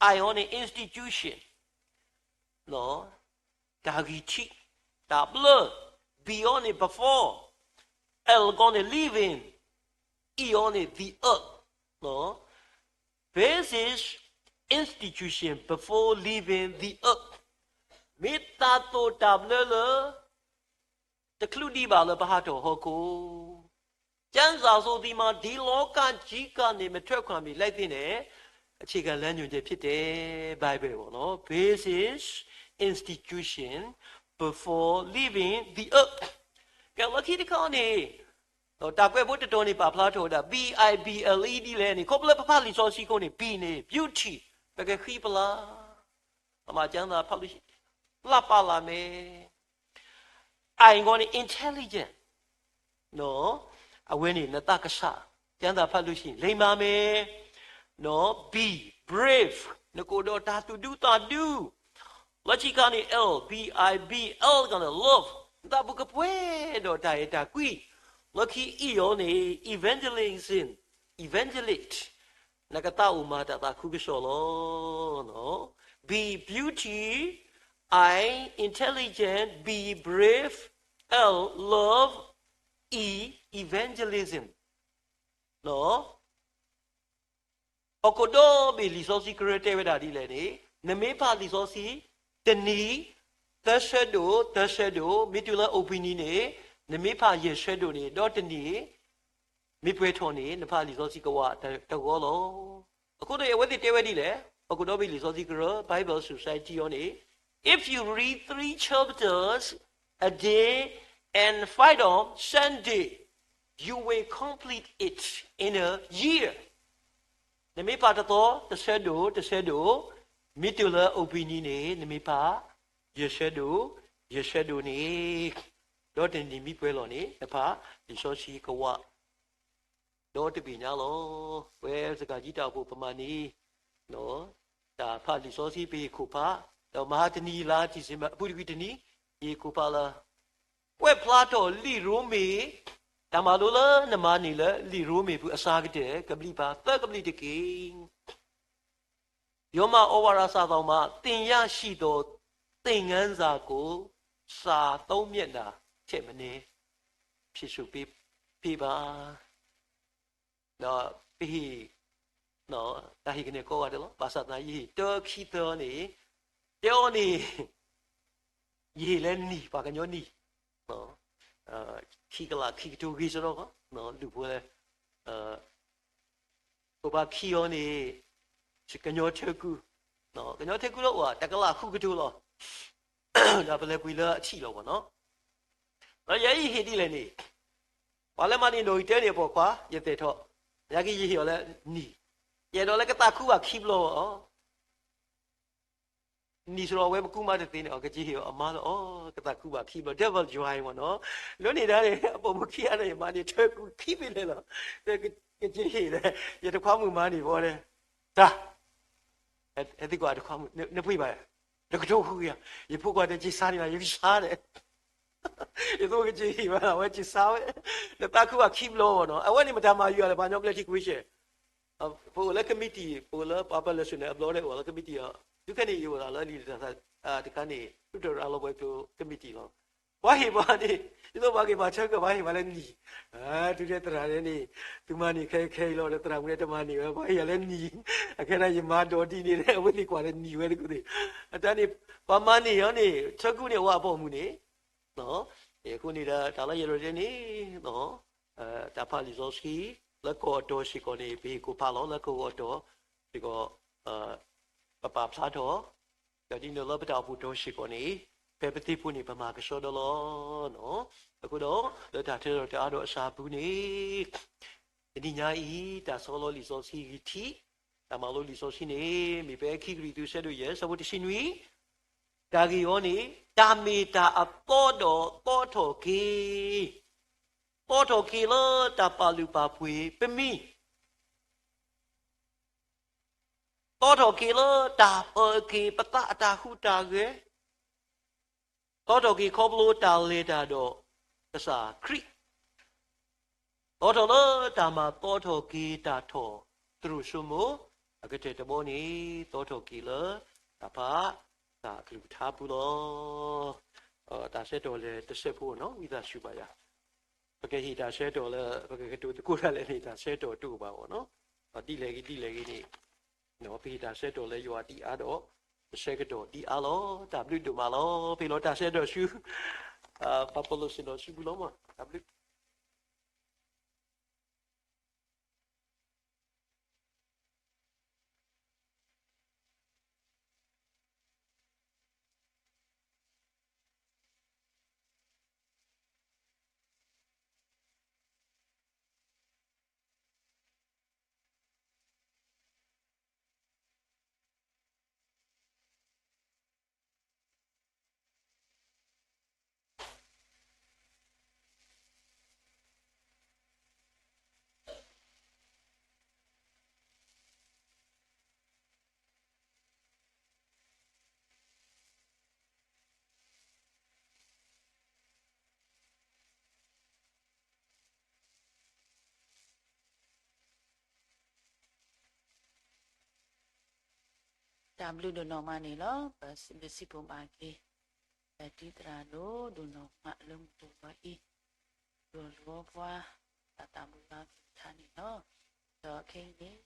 I အီၤန့ၣ် institution တၢ်ဂံၢ်ထံး, တၢ်ဘျၢ, B အီၤန့ၣ် before, L ကီးန့ၣ် living, E အီၤန့ၣ် the earth, basic institution before leaving the earth, မ့ၢ်တၢ်သိၣ်တၢ်ဘျၢလၢ တချုးဒံးဘၣ်လၢပဟးထီၣ်ဟီၣ်ခိၣ်, ကျမ်းစာဆိုသည်မှာ ဒီလောကကြီးကနေ မထွက်ခွာမီ လိုက်သင့်တဲ့ အခြေခံလမ်းညွှန်ချက်ဖြစ်တယ်, Bible ပေါ့နော်, basic institution before leaving the earth. ကဲ လၢခံတခါန့ၣ် တၢ်ကွဲးဖိတတီၤန့ၣ် ပာ်ဖျါထီၣ်ဝဲဒၣ် B I B L E ဒ်လဲၣ်န့ၣ် ခီဖျိလၢပဖးလံာ်စီဆှံအဃိန့ၣ် B န့ၣ် beauty, ပကဃံပလၤ, ပမၤကၠၢ်သးဖးလံာ်စီဆှံ လၢပာ်လၢ်မဲ, I ဂီၢ်န့ၣ် intelligent, အဝဲန့ၣ် နသးကဆး, ကၠၢ်သးဖးလံာ်စီဆှံ လိမ္မာမယ်, နီၣ် B, brave, နကအိၣ်ဒီးတၢ်သူၣ်ဒူသးဒူ, လၢခံခါန့ၣ် L, B I B L ကန့ၣ် love, နသးပူၤကပှဲၤဒီးတၢ်အဲၣ်တၢ်ကွံ, လၢခံ E အီၤန့ၣ် evangelism, evangelist, နကသးအိၣ်မၤတၢ်သးခုကစီၣ်လီၤ. Be beauty, I intelligent, B brave, L love, E evangelism. ဟီၣ်ခိၣ်ဒီဘ့ၣ်လံာ်စီဆှံကရၢတဲဝဲဒၣ်ဒ်လဲၣ်န့ၣ်, နမ့ၢ်ဖးလံာ်စီဆှံ တနံၤ သၢဆၢဒိၣ် သၢဆၢဒိၣ်, မ့ၢ်တုၤလၢအိၣ်ဘှံးနံၤန့ၣ် နမ့ၢ်ဖးယဲၢ်ဆၢဒိၣ်န့ၣ် ဒီးတနံၤ မ့ၢ်ပှဲၤထီၣ်န့ၣ် နဖးလံာ်စီဆှံကဝးတဂီၤလီၤ. အဃိဒီးအဝဲသ့ၣ်တဲဝဲဒ်လဲၣ်, ဟီၣ်ခိၣ်ဒီဘ့ၣ်လံာ်စီဆှံကရၢ Bible Society အီၤန့ၣ်, If you read three chapters a day and five on Sunday, you will complete it in a year. နမ့ၢ်ဖးတသီ တဆၢဒိၣ် တဆၢဒိၣ်, မ့ၢ်တုၤလၢအိၣ်ဘှံးနံၤန့ၣ် နမ့ၢ်ဖး ယဲၢ်ဆၢဒိၣ် ယဲၢ်ဆၢဒိၣ်န့ၣ်, ဒီးတနံၤမ့ၢ်ပှဲၤလီၤန့ၣ် နဖးလံာ်စီဆှံကဝး ဒီတဘ့ၣ်ညါလီၤ. ဝဲစကၤကံတၢ်အိၣ်ဖှိၣ်ပမၤန့ၣ် တၢ်ဖးလံာ်စီဆှံပဟ့ၣ်ခိၣ်ဖး, ဒီးမဟါတနံၤလါ December အပူၤတကွံာ်တနံၤ ယဟ့ၣ်ခိၣ်ဖးလၢ ကွဲးဖျါထီၣ်လံာ်ရိမ့ၤ, တၢ်မၤလိလၢနမၤန့ၢ်လၢလံာ်ရိမ့ၤပူၤအစှၤကတၢၢ် ကဘျံးပၤသၢကဘျံးတက့ၢ်. ရောမအီဝါရစာစောင်မှာ သင်ရရှိသောသင်ခန်းစာကို စာသုံးမျက်နှာထက်မနည်း ဖြည့်ဆို့ပေးပါ. ဒီးပဟ့ၣ် တၢ်ဟ့ၣ်ကနဲၣ်ကိးဂၤဒဲးလီၤ. ဘၣ်ဆၣ်သနာ်က့ ယဟ့ၣ်တၢခံသၢန့ၣ်, တဲအီၤန့ၣ် ယဟ့ၣ်လၢနံၣ် ပှၤကညီနံၣ်, ခံကလးခံကထိဂ့ၤစရီ, လူၤဖိလဲၣ်, ပဘၣ်ခံအီၤန့ၣ် ကညီထၢကူ, ကညီထၢကူလၢအိၣ် တကလးဃုကထိလီၤ. ဒီးပလဲၤပှ့ၤလၢအထံၣ်လီၤဘၣ်နီၤ. ဒီးယဲအံၤဟ့ၣ်ဒ်လဲၣ်န့ၣ်, ပှၤလၢမၤန့ၢ်နီၣ်ဂံၢ်တၢန့ၣ်အပိာ်ခွါ ယသဲးထီၣ်, ယကယဟ့ၣ်အီၤလၢနံၣ်, ယအဲၣ်ဒိးလၢကသးခုဘၣ်ခံဘျီအီၤ နံၣ်စရီအဝဲမကူမၤတသ့န့ၣ် အီၤကကဟ့ၣ်အီၤအမါလီၤအီၤ ကသးခုဘၣ်ခံဘျီ double joy မ့ၢ်နီၤ. လၢန့ၣ်ဒၣ်န့ၣ် အပိာ်မုၣ်ခံဂၤန့ၣ် ယမၤန့ၢ်ထၢကူခံဖဲလဲၣ်လီၤ. ကကဟ့ၣ်လဲၣ်, ယတခွါမုၣ်မၤန့ၢ်ဘၣ်ဒီး, တၢ်, ဟဲသံကွၢ်တခွါမုၣ် နပှ့ၤဘၣ်, တကထိဃုကယၤ, ယဖိခွါတဲက့ၤဆါန့ၣ်လီၤ ယကဆါဒီး ယသိးကကဟ့ၣ်ဘၣ် အဝဲကဆါဝဲ, နသးခုဘၣ်ခံဘျီမ့ၢ်နီၤ. အဝဲန့ၣ်မတၤမၤယွၤလဲၣ် ပှၤကညီကျဲထံကွ့ရှဲ ပအိၣ်လၢ committee ပအိၣ်လၢပှၤပၢၢ်လၢာ်ဆူၣ်န့ၣ် အဘျီဒဲးအိၣ်လၢ committee အီၤ, ဒုးခဲန့ၣ် ယအိၣ်သးလၢလံာ်တၢ်သးတခါန့ၣ် ဒုးတရၣ်လီၤပှဲၤကျိၤ committee လီၤ. ပှၤဟ့ၣ်ပှၤန့ၣ် ဒ်သိးပှၤက့ၤပှၤဆၢကၢၢ် ပှၤဟ့ၣ်ပှၤလၢနံၣ်, တုၤထဲသရၣ်န့ၣ် သုမၤန့ၢ်ခဲခဲအံၤလီၤ ဒီးသရၣ်မုၣ်န့ၣ်တမၤန့ၢ်ဝဲ ပှၤဟ့ၣ်ယၤလၢနံၣ်, အခဲဒၣ်ယမၤဒိးဒ်န့ၣ် အဝဲသ့ၣ်ကွၢ်ဒီးနံၣ်ဝဲတကူၣ်သ့ၣ်, အတၢ်န့ၣ် ပှၤမၤန့ၢ်အီၤန့ၣ် ထၢကူန့ၣ် အဝဲအပိာ်မုၣ်န့ၣ် အဃိန့ၣ်ဒီး တၢ်လၢယအဲၣ်ဒိးတဲန့ၣ် တၢ်ဖးလံာ်စီဆှံ လၢကီၢ်အတီၢ်စ့ၢ်ကီးန့ၣ် ပဟ့ၣ်ခိၣ်ဖးလီၤ လၢကီၢ်အတီၢ်စ့ၢ်ကီး ပပာ်ဖျါထီၣ်, ဒီးဒ်န့ၣ်လၢပတၢ်အိၣ်ဖှိၣ်တီၢ်စ့ၢ်ကီးန့ၣ် ဖဲပသ့ဖိန့ၣ် ပမၤကဆှီဒီးလီၤ. အဃိဒီး လၢတၢ်ထၢထီၣ်တအါဒီးအစှၤပူၤန့ၣ် တနံၤညါအံၤ တၢ်ဆီလီၤလံာ်စီဆှံဂံၢ်ထံး, တၢ်မၤလိလံာ်စီဆှံန့ၣ် မ့ၢ်ဖဲခံကရံၣ်သူး ဆၢဒိၣ်ယဲၢ် ဆၢဖိတဆံနွံ, တၢ်ဂ့ၢ်အီၤန့ၣ် တၢ်မ့ၢ်တၢ်အသီဒီးသီထီၣ်က့ၤ, သီထီၣ်က့ၤလၢတၢ်ပာ်လုၢ်ပာ်ပှ့ၤပမံၤ, သီထီၣ်က့ၤလၢတၢ်ပၢက့ၤပသးအတၢ်ဟူးတၢ်ဂဲၤ, သီထီၣ်က့ၤခီဖျိတၢ်လဲၤတၢ်ဒီးကစၢ်ခရံာ်, သီထီၣ်လၢတၢ်မၤသီထီၣ်က့ၤတၢ်ထီၣ်သရူးစိမိၤ အကတၢၢ်တဘီန့ၣ် သီထီၣ်က့ၤလၢတၢ်ဖးတၢ်အကလုၢ်ကထါပူၤလီၤ. တၢ်ဆၢကတီၢ်လဲၤတဆဲးဖိနီၤ ဝံသးစူၤဘၣ်ယၤ, ပကဟ့ၣ်တၢ်ဆၢကတီၢ်လၢ ပကကတိၤသကိးတၢ်လဲၣ်န့ၣ် တၢ်ဆၢကတီၢ်တအိၣ်ဘၣ်အီၤနီၤ, ဒ်လဲၣ်ဂ့ၤဒ်လဲၣ်ဂ့ၤန့ၣ် ပဟ့ၣ်တၢ်ဆၢကတီၢ်လၢယွၤဒ်အါဒီး တဆၢကတီၢ်ဒ်အါလီၤ. တၢ်ဘျုးဒိၣ်မးလီၤ. ပဟ့ၣ်လီၤတၢ်ဆၢကတီၢ်ဆူ ပှၤပၢၤလီၢ်ဆ့ၣ်နီၤစုပူၤလီၤမး. တၢ်ဘျုး တၢ်ဘျုးဒိၣ်နီၢ်မးန့ၣ်လီၤ. ပစံးဘျုးစံးဖှိၣ်ဘၣ်က့ၤ ပတံၤသရၣ်ဒိၣ်ဒိၣ်နီၢ်မးလၢမုၢ်တဂီၤအံၤ, ဒီးလီၤပှၤ တၢ်သးဘိယွၤကလုၢ်ကထါန့ၣ်လီၤ. ဒီးခဲအံၤန့ၣ်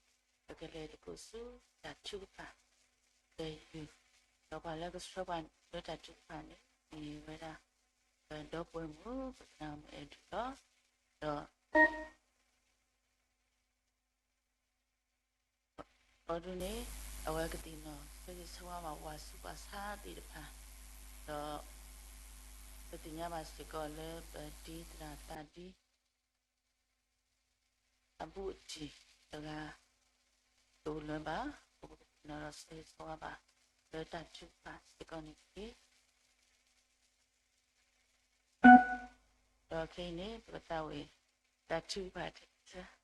ပကလဲၤသကိးဆူတၢ်ထုကဖၣ် ဒီးယုၢ် ဒီးပှၤလၢကဆှၢပှၤလၢတၢ်ထုကဖၣ်န့ၣ် မ့ၢ်ဝဲဒၣ် ပဒီပုၢ်ဝဲၢ်မုၣ် ပကနၣ်မုၣ်အဲၣ်ဒူၣ်လီၤ. ဒီး ဘီဒုန့ၣ် အဝဲကသ့ၣ်နီၣ် ဆၢဂ့ၤဆၢဝါဘၣ်ပှၤဆူးပှၤဆါသ့ၣ်တဖၣ်, ဒီး ပသ့ၣ်ညါဘၣ်စ့ၢ်ကီးလၢပတံၤသရၣ်သးဒံ အဘူးအတံၢ်တဂၤ တအိၣ်လၢၤဘၣ်, ပကသ့ၣ်နီၣ်ဒီးဆၢဂ့ၤဆၢဝါဘၣ် လၢတၢ်ထုကဖၣ်စ့ၢ်ကီးန့ၣ်တက့ၢ်. ဒီးခဲအံၤန့ၣ် ပကသးဝံၣ် တၢ်ထုကဖၣ်တဆၢ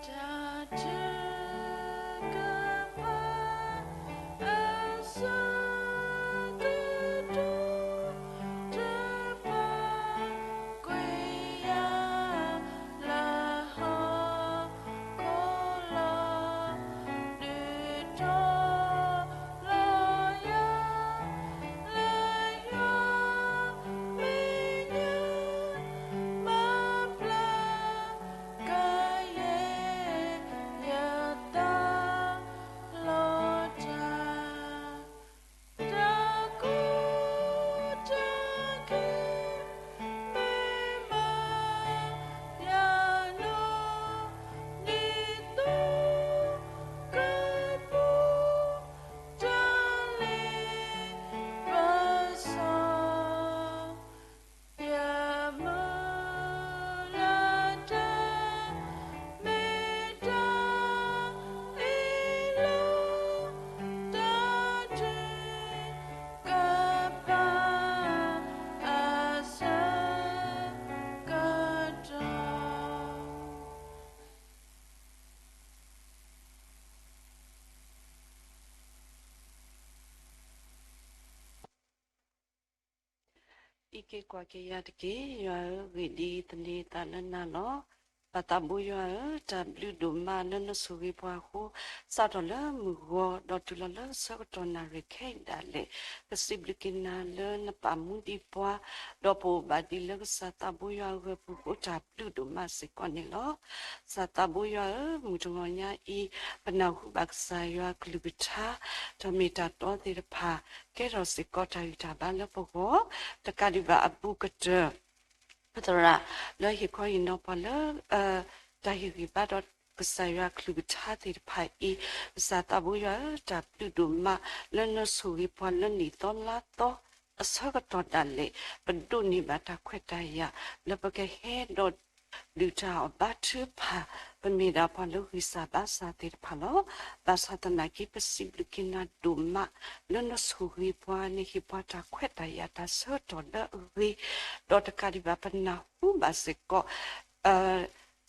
တၢ်ထုကဖၣ် အဆၢကတီၢ် တပာ်ကွံာ်ယၤလၢဟီၣ်ခိၣ်လီၤ, ဒုးထီၣ်လီၤယၤ လၢယွၤမဲာ်ညါ မၤပျၢ် ကယဲၢ် ယသးလီၤတၢ်, တၢ်ကူၣ်တၢ်က့ၤ မ့ၢ်မၤယၤနီၢ် ဒ်သိးကပူၤ တၢ်လ့ပစီ ယမုၢ်လၢ်တၢ် မ့ၢ်တၢ်အ့ၣ်လိာ် တၢ်ထုကဖၣ် အဆၢကတီၢ် အံးက့ၤကွၢ်က့ၤယၤတက့ၢ်. ယွၤဧၢ, ဂ့ၢ်ဒ်အံၤ သန့ၤသးလၢနၤလီၤ. ပၢ်သးဘိယွၤဧၢ, တၢ်ဘျုးဒိၣ်မးလၢနဆိၣ်ဂ့ၤပှၤအဃိ, စးထီၣ်လၢမုၢ်ဂီၤ ဒီးတုၤလီၤလၢဆၢကတီၢ်နၣ်ရံၣ်ခဲအံၤဒၣ်လဲာ်, ပစံးဘျုးက့ၤနၤလၢနပာ်မူဒံးပှၤ, ဒီးပအိၣ်ဘၣ်ဒံးလၢကစၢ်သးဘိယွၤအဂၢၢ်ပူၤအဃိ တၢ်ဘျုးဒိၣ်မးစ့ၢ်ကီးန့ၣ်လီၤ. ကစၢ်သးဘိယွၤဧၢ, မုၢ်တဂီၤညါအံၤ ပနၢ်ဟူဘၣ်ကစၢ်ယွၤကလုၢ်ကထါ, တၢ်မ့ၢ်တၢ်တီသ့ၣ်တဖၣ် ကဲထီၣ်စ့ၢ်ကီးတၢ်ဂံၢ်တၢ်ဘါလၢပဂီၢ်, တကးဒံးဘၣ်အဘူးကတၢၢ် ပသရၣ်လၢဟ့ၣ်ခီဟ့ၣ်နီၤပှၤလၢ တၢ်ဟ့ၣ်ဂံၢ်ဘါဒီးကစၢ်ယွၤကလုၢ်ကထါသ့ၣ်တဖၣ်အံၤ, ကစၢ်သးဘိယွၤဧၢ, တၢ်ဘျုးဒိၣ်မးလၢနဆိၣ်ဂ့ၤပှၤလၢနံၣ်သီလါသီအဆၢကတီၢ်ဒၣ်လဲာ်, ပဒိးန့ၢ်ဘၣ်တၢ်ခွဲးတၢ်ယာ်လၢပကဟဲဒီး ဒုးတၢ်အီၣ်ဘါထုကဖၣ်, ပမ့ၢ်ဒၣ်ပှၤလၢဂံၢ်စၢ်ဘါစၢ်သ့ၣ်တဖၣ်လီၤ. ဘၣ်ဆၣ်သနာ်က့ ပစံးဘျုးက့ၤနၤဒိၣ်မး လၢနဆိၣ်ဂ့ၤပှၤ နဟ့ၣ်ပှၤတၢ်ခွဲးတၢ်ယာ်တၢ်ဆၢကတီၢ်လၢအဂ့ၤ, ဒီးတကးဒံးဘၣ်ပနၢ်ဟူဘၣ်စ့ၢ်ကီး က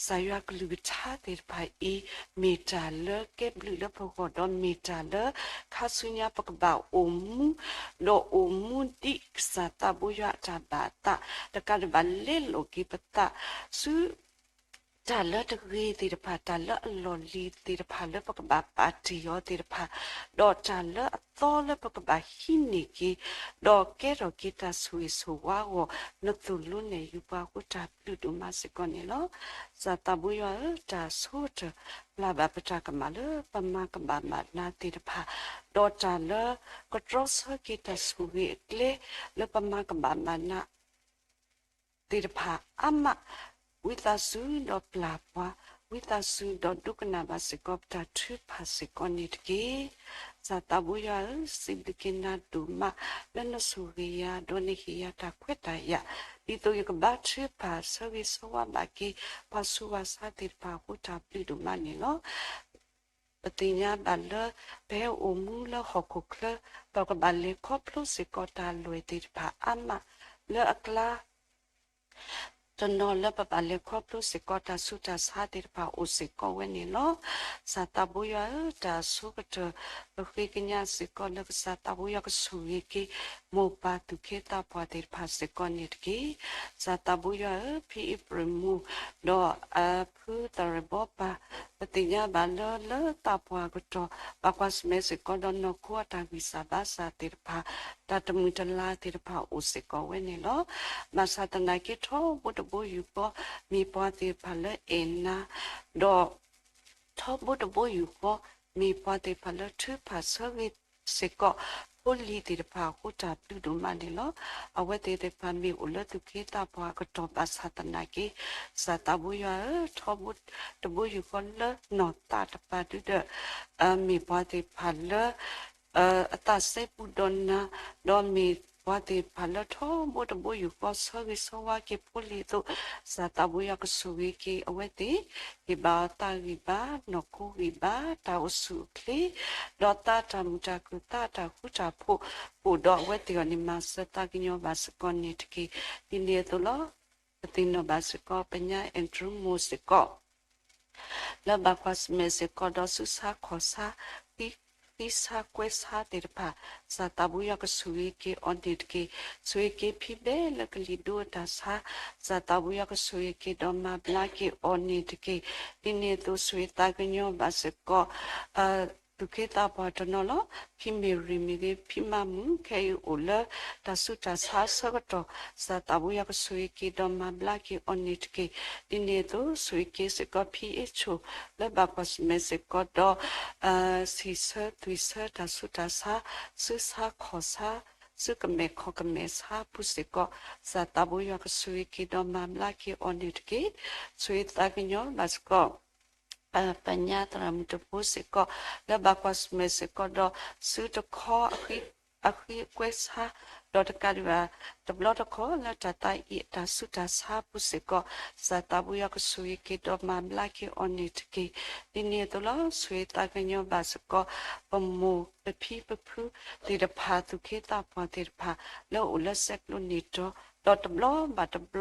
စၢ်ယွၤကလုၢ်ကထါသ့ၣ်တဖၣ်အံၤ, မ့ၢ်တၢ်လၢကဲဘျုးလၢပဂီၢ် ဒီးမ့ၢ်တၢ်လၢခါဆူညါပကဘၣ်အိၣ်မူ, ဒီးအိၣ်မူဒ်ကစၢ်သးဘိယွၤအတၢ်ဘၣ်အသး, တကးဒံးဘၣ်လဲလိာ်က့ၤပသးဆူ တၢ်လၢတဂ့ၤသ့ၣ်တဖၣ်, တၢ်လၢအလီၢ်လံၤသ့ၣ်တဖၣ်လၢပကဘၣ်ပာ်တ့ၢ်အီၤသ့ၣ်တဖၣ်, ဒီးတၢ်လၢအသီလၢပကဘၣ်ဟံးန့ၢ်က့ၤ, ဒီးကဲထီၣ်က့ၤတၢ်ဆိၣ်ဂ့ၤဆိၣ်ဝါအဂီၢ်, နသိၣ်လိနဲၣ်ယုာ်ပှၤအဃိ တၢ်ဘျုးဒိၣ်မးစ့ၢ်ကီးန့ၣ်လီၤ. ကစၢ်သးဘိယွၤဧၢ, တၢ်ဆိကတၢၢ် ပျၢ်ဘၣ်ပတၢ်ကမၣ်လၢပမၤကဘၣ်မၤနးသ့ၣ်တဖၣ်, ဒီးတၢ်လၢကတြီဆၢက့ၤတၢ်ဆိၣ်ဂ့ၤအကျဲ လၢပမၤကဘၣ်မၤနး သ့ၣ်တဖၣ်အါမး, ဝံသးစူၤဒီးပျၢ်ပှၤ, ဝံသးစူၤဒီးဒိကနၣ်ဘၣ်စ့ၢ်ကီးပတၢ်ထုကဖၣ်စ့ၢ်ကီးန့ၣ်တက့ၢ်. ကစၢ်သးဘိယွၤဧၢ, စံးဘျုးက့ၤနၤဒိၣ်မး လၢနဆိၣ်ဂ့ၤယၤ ဒီးနဟ့ၣ်ယၤတၢ်ခွဲးတၢ်ယာ်, ဒ်သိးယကဘါထုကဖၣ်ဆၢဂ့ၤဆၢဝါဘၣ်က့ၤ ပှၤဆူးပှၤဆါသ့ၣ်တဖၣ်အဃိ တၢ်ဘျုးဒိၣ်မးန့ၣ်လီၤ. ပသ့ၣ်ညါဘၣ်လၢ ပဟဲအိၣ်မူလၢဟီၣ်ခိၣ်ချၢ, ပကဘၣ်လဲၤခီဖျိစ့ၢ်ကီးတၢ်အလွဲၢ်သ့ၣ်တဖၣ်အါမး, လၢအကျါ တနီၤလၢပဘၣ်လဲၤခီဖျိစ့ၢ်ကီးတၢ်ဆူးတၢ်ဆါသ့ၣ်တဖၣ်အိၣ်စ့ၢ်ကီးဝဲန့ၣ်လီၤ. ကစၢ်သးဘိယွၤဧၢ, တၢ်ဆိကတၢၢ် ပဃ့ကညးစ့ၢ်ကီးလၢကစၢ်သးဘိယွၤကဆိၣ်ဂ့ၤက့ၤ ဒီးမိၢ်ပၢ်သူၣ်က့သးပှၢ်သ့ၣ်တဖၣ်စ့ၢ်ကီးန့ၣ်တက့ၢ်. စၢ်သးဘိယွၤဧၢ, ဖံအ့ဖြ့ၣ်မူ ဒီးအဖုသရၣ်ဘီပၢ်, ပသ့ၣ်ညါဘၣ်လၢ လၢသးပှၢ်အကတီၢ် ဘၣ်ကွၢ်ဆၢၣ်မဲာ်စ့ၢ်ကီးဒီးနီၢ်ခိအတၢ်ဂံၢ်စၢ်ဘါစၢ်သ့ၣ်တဖၣ်, တၢ်တမုာ်တလၤသ့ၣ်တဖၣ်အိၣ်စ့ၢ်ကီးဝဲန့ၣ်လီၤ. ဘၣ်ဆၣ်သနာ်က့ ထီဘိတဘိယူၢ်ဃီ မ့ၢ်ပှၤသ့ၣ်တဖၣ်လၢအဲၣ်နၤ, ဒီး ထီဘိတဘိယူၢ်ဃီ မ့ၢ်ပှၤသ့ၣ်တဖၣ်လၢထုကဖၣ်ဆၢဂ့ၤစ့ၢ်ကီး ဖိလံၤသ့ၣ်တဖၣ်အဃိ တၢ်ဘျုးဒိၣ်မးန့ၣ်လီၤ. အဝဲသ့ၣ်သ့ၣ်တဖၣ်မ့ၢ်အိၣ်လၢသူၣ်က့သးပှၢ်အကတီၢ်ဘၣ်ဆၣ်သနာ်က့, စၢ်သးဘိယွၤဧၢ, ထီဘိတဘိယူၢ်ဃီလၢနီၢ်သးတပၤဒုဒီး မ့ၢ်ပှၤသ့ၣ်တဖၣ်လၢ အသးစဲဘူးဒီးနၤ, ဒီးမ့ၢ်ပှၤသ့ၣ်တဖၣ်လၢထီဘိတဘိယူၢ်ဃီ ဆၢဂ့ၤဆၢဝါက့ၤဖိလံၤအသိး, စၢ်သးဘိယွၤကဆိၣ်ဂ့ၤက့ၤအဝဲသ့ၣ်, ဟ့ၣ်ဘၣ်အီၤသးဂံၢ်ဘါ, နီၢ်ခိဂံၢ်ဘါ, တၢ်အိၣ်ဆူၣ်အိၣ်ချ့, ဒီးသးတၢ်မုာ်တၢ်ခုၣ် သးတၢ်ဃူတၢ်ဖိး အိၣ်ဒီးအဝဲသ့ၣ်အဂီၢ်န့ၣ် မၤစၢၤသးကညီၤဘၣ်စ့ၢ်ကီးန့ၣ်တက့ၢ်. ဒ်န့ၣ်အသိးလီၤ. ပသ့ၣ်နီၣ်ဘၣ်စ့ၢ်ကီး ပညါ Andrew Mo စ့ၢ်ကီး လၢဘၣ်ကွၢ်ဆၢၣ်မဲာ်စ့ၢ်ကီးဒီးစုဆါခီၣ်ဆါ, ဃံဆါကွဲဆါသ့ၣ်တဖၣ်, စၢ်သးဘိယွၤကဆိၣ်ဂ့ၤက့ၤအီၤန့ၣ်တက့ၢ်. ဆိၣ်ဂ့ၤက့ၤဖံဘဲလၢကလံၤဒိအတၢ်ဆါ, စၢ်သးဘိယွၤကဆိၣ်ဂ့ၤက့ၤဒီးမၤဘျါက့ၤအီၤန့ၣ်တက့ၢ်. ဒ်န့ၣ်အသိး ဆိၣ်ဂ့ၤသးကညီၤဘၣ်စ့ၢ်ကီး သူၣ်က့သးပှၢ်တနီၤလီၤ. ဖံမ့ၢ်ရံၣ်မ့ၢ်ဂ့ၤ, ဖံမၤမုၣ် ခဲအံၤအိၣ်လၢတၢ်ဆူးတၢ်ဆါအဆၢကတီၢ်, စၢ်သးဘိယွၤကဆိၣ်ဂ့ၤက့ၤဒီးမၤဘျါက့ၤအီၤန့ၣ်တက့ၢ်. ဒ်န့ၣ်အသိး ဆိၣ်ဂ့ၤက့ၤစ့ၢ်ကီးဖံအ့ၣ်ဆိၣ် လၢဘၣ်ကွၢ်ဆၢၣ်မဲာ်စ့ၢ်ကီးဒီး ဆံးဆၢသွံၣ်ဆၢတၢ်ဆူးတၢ်ဆါ, စုဆါခီၣ်ဆါ, စုကမဲာ်ခီၣ်ကမဲာ်ဆါပူၤစ့ၢ်ကီး, စၢ်သးဘိယွၤကဆိၣ်ဂ့ၤက့ၤဒီးမၤဘျါက့ၤအီၤန့ၣ်တက့ၢ်. ဆိၣ်ဂ့ၤသးကညီၤဘၣ်စ့ၢ်ကီး ပညါသရၣ်မုၣ်တဘိစ့ၢ်ကီး လၢဘၣ်ကွၢ်ဆၢၣ်မဲာ်စ့ၢ်ကီးဒီး စုတခီ အဃံအကွဲဆါ, ဒီးတကးဒံးဘၣ် တဘျီတခီၣ်လၢတၢ်သးအံၤအတၢ်ဆူးတၢ်ဆါပူၤစ့ၢ်ကီး, စၢ်သးဘိယွၤကဆိၣ်ဂ့ၤက့ၤဒီးမၤဘျါက့ၤအီၤန့ၣ်တက့ၢ်. ဒ်န့ၣ်အသိးလီၤ. ဆိၣ်ဂ့ၤသးကညီၤဘၣ်စ့ၢ်ကီး ပမိၢ်ပဖံပဖုသ့ၣ်တဖၣ် သူၣ်က့သးပှၢ်သ့ၣ်တဖၣ် လၢအိၣ်လၢဆဲးကျိးန့ၢ်တီၤ ဒီးတဘျီဘၣ်တဘျီလၢ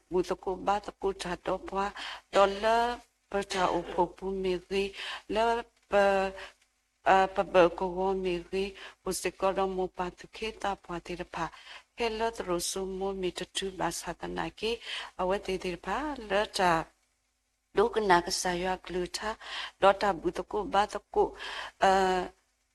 ဘူၣ်သကိးဘါသကိးတၢ်ဒီးပှၤ, ဒီးလၢပတၢ်အိၣ်ဖှိၣ်ပူၤမ့ၢ်ဂ့ၤ, လၢပ ပဘၢၣ်ကဝီၤမ့ၢ်ဂ့ၤ, အိၣ်စ့ၢ်ကီးဒီးမိၢ်ပၢ်သူၣ်က့သးပှၢ်သ့ၣ်တဖၣ်, ဖဲလၢသရိာ်စိမိၤမ့ၢ်တတုၤဘၣ်ဆၣ်သနာ်က့, အဝဲသ့ၣ်သ့ၣ်တဖၣ် လၢတၢ် ဒိကနၣ်ကစၢ်ယွၤအကလုၢ်ကထါ, ဒီးတၢ်ဘူၣ်သကိးဘါသကိး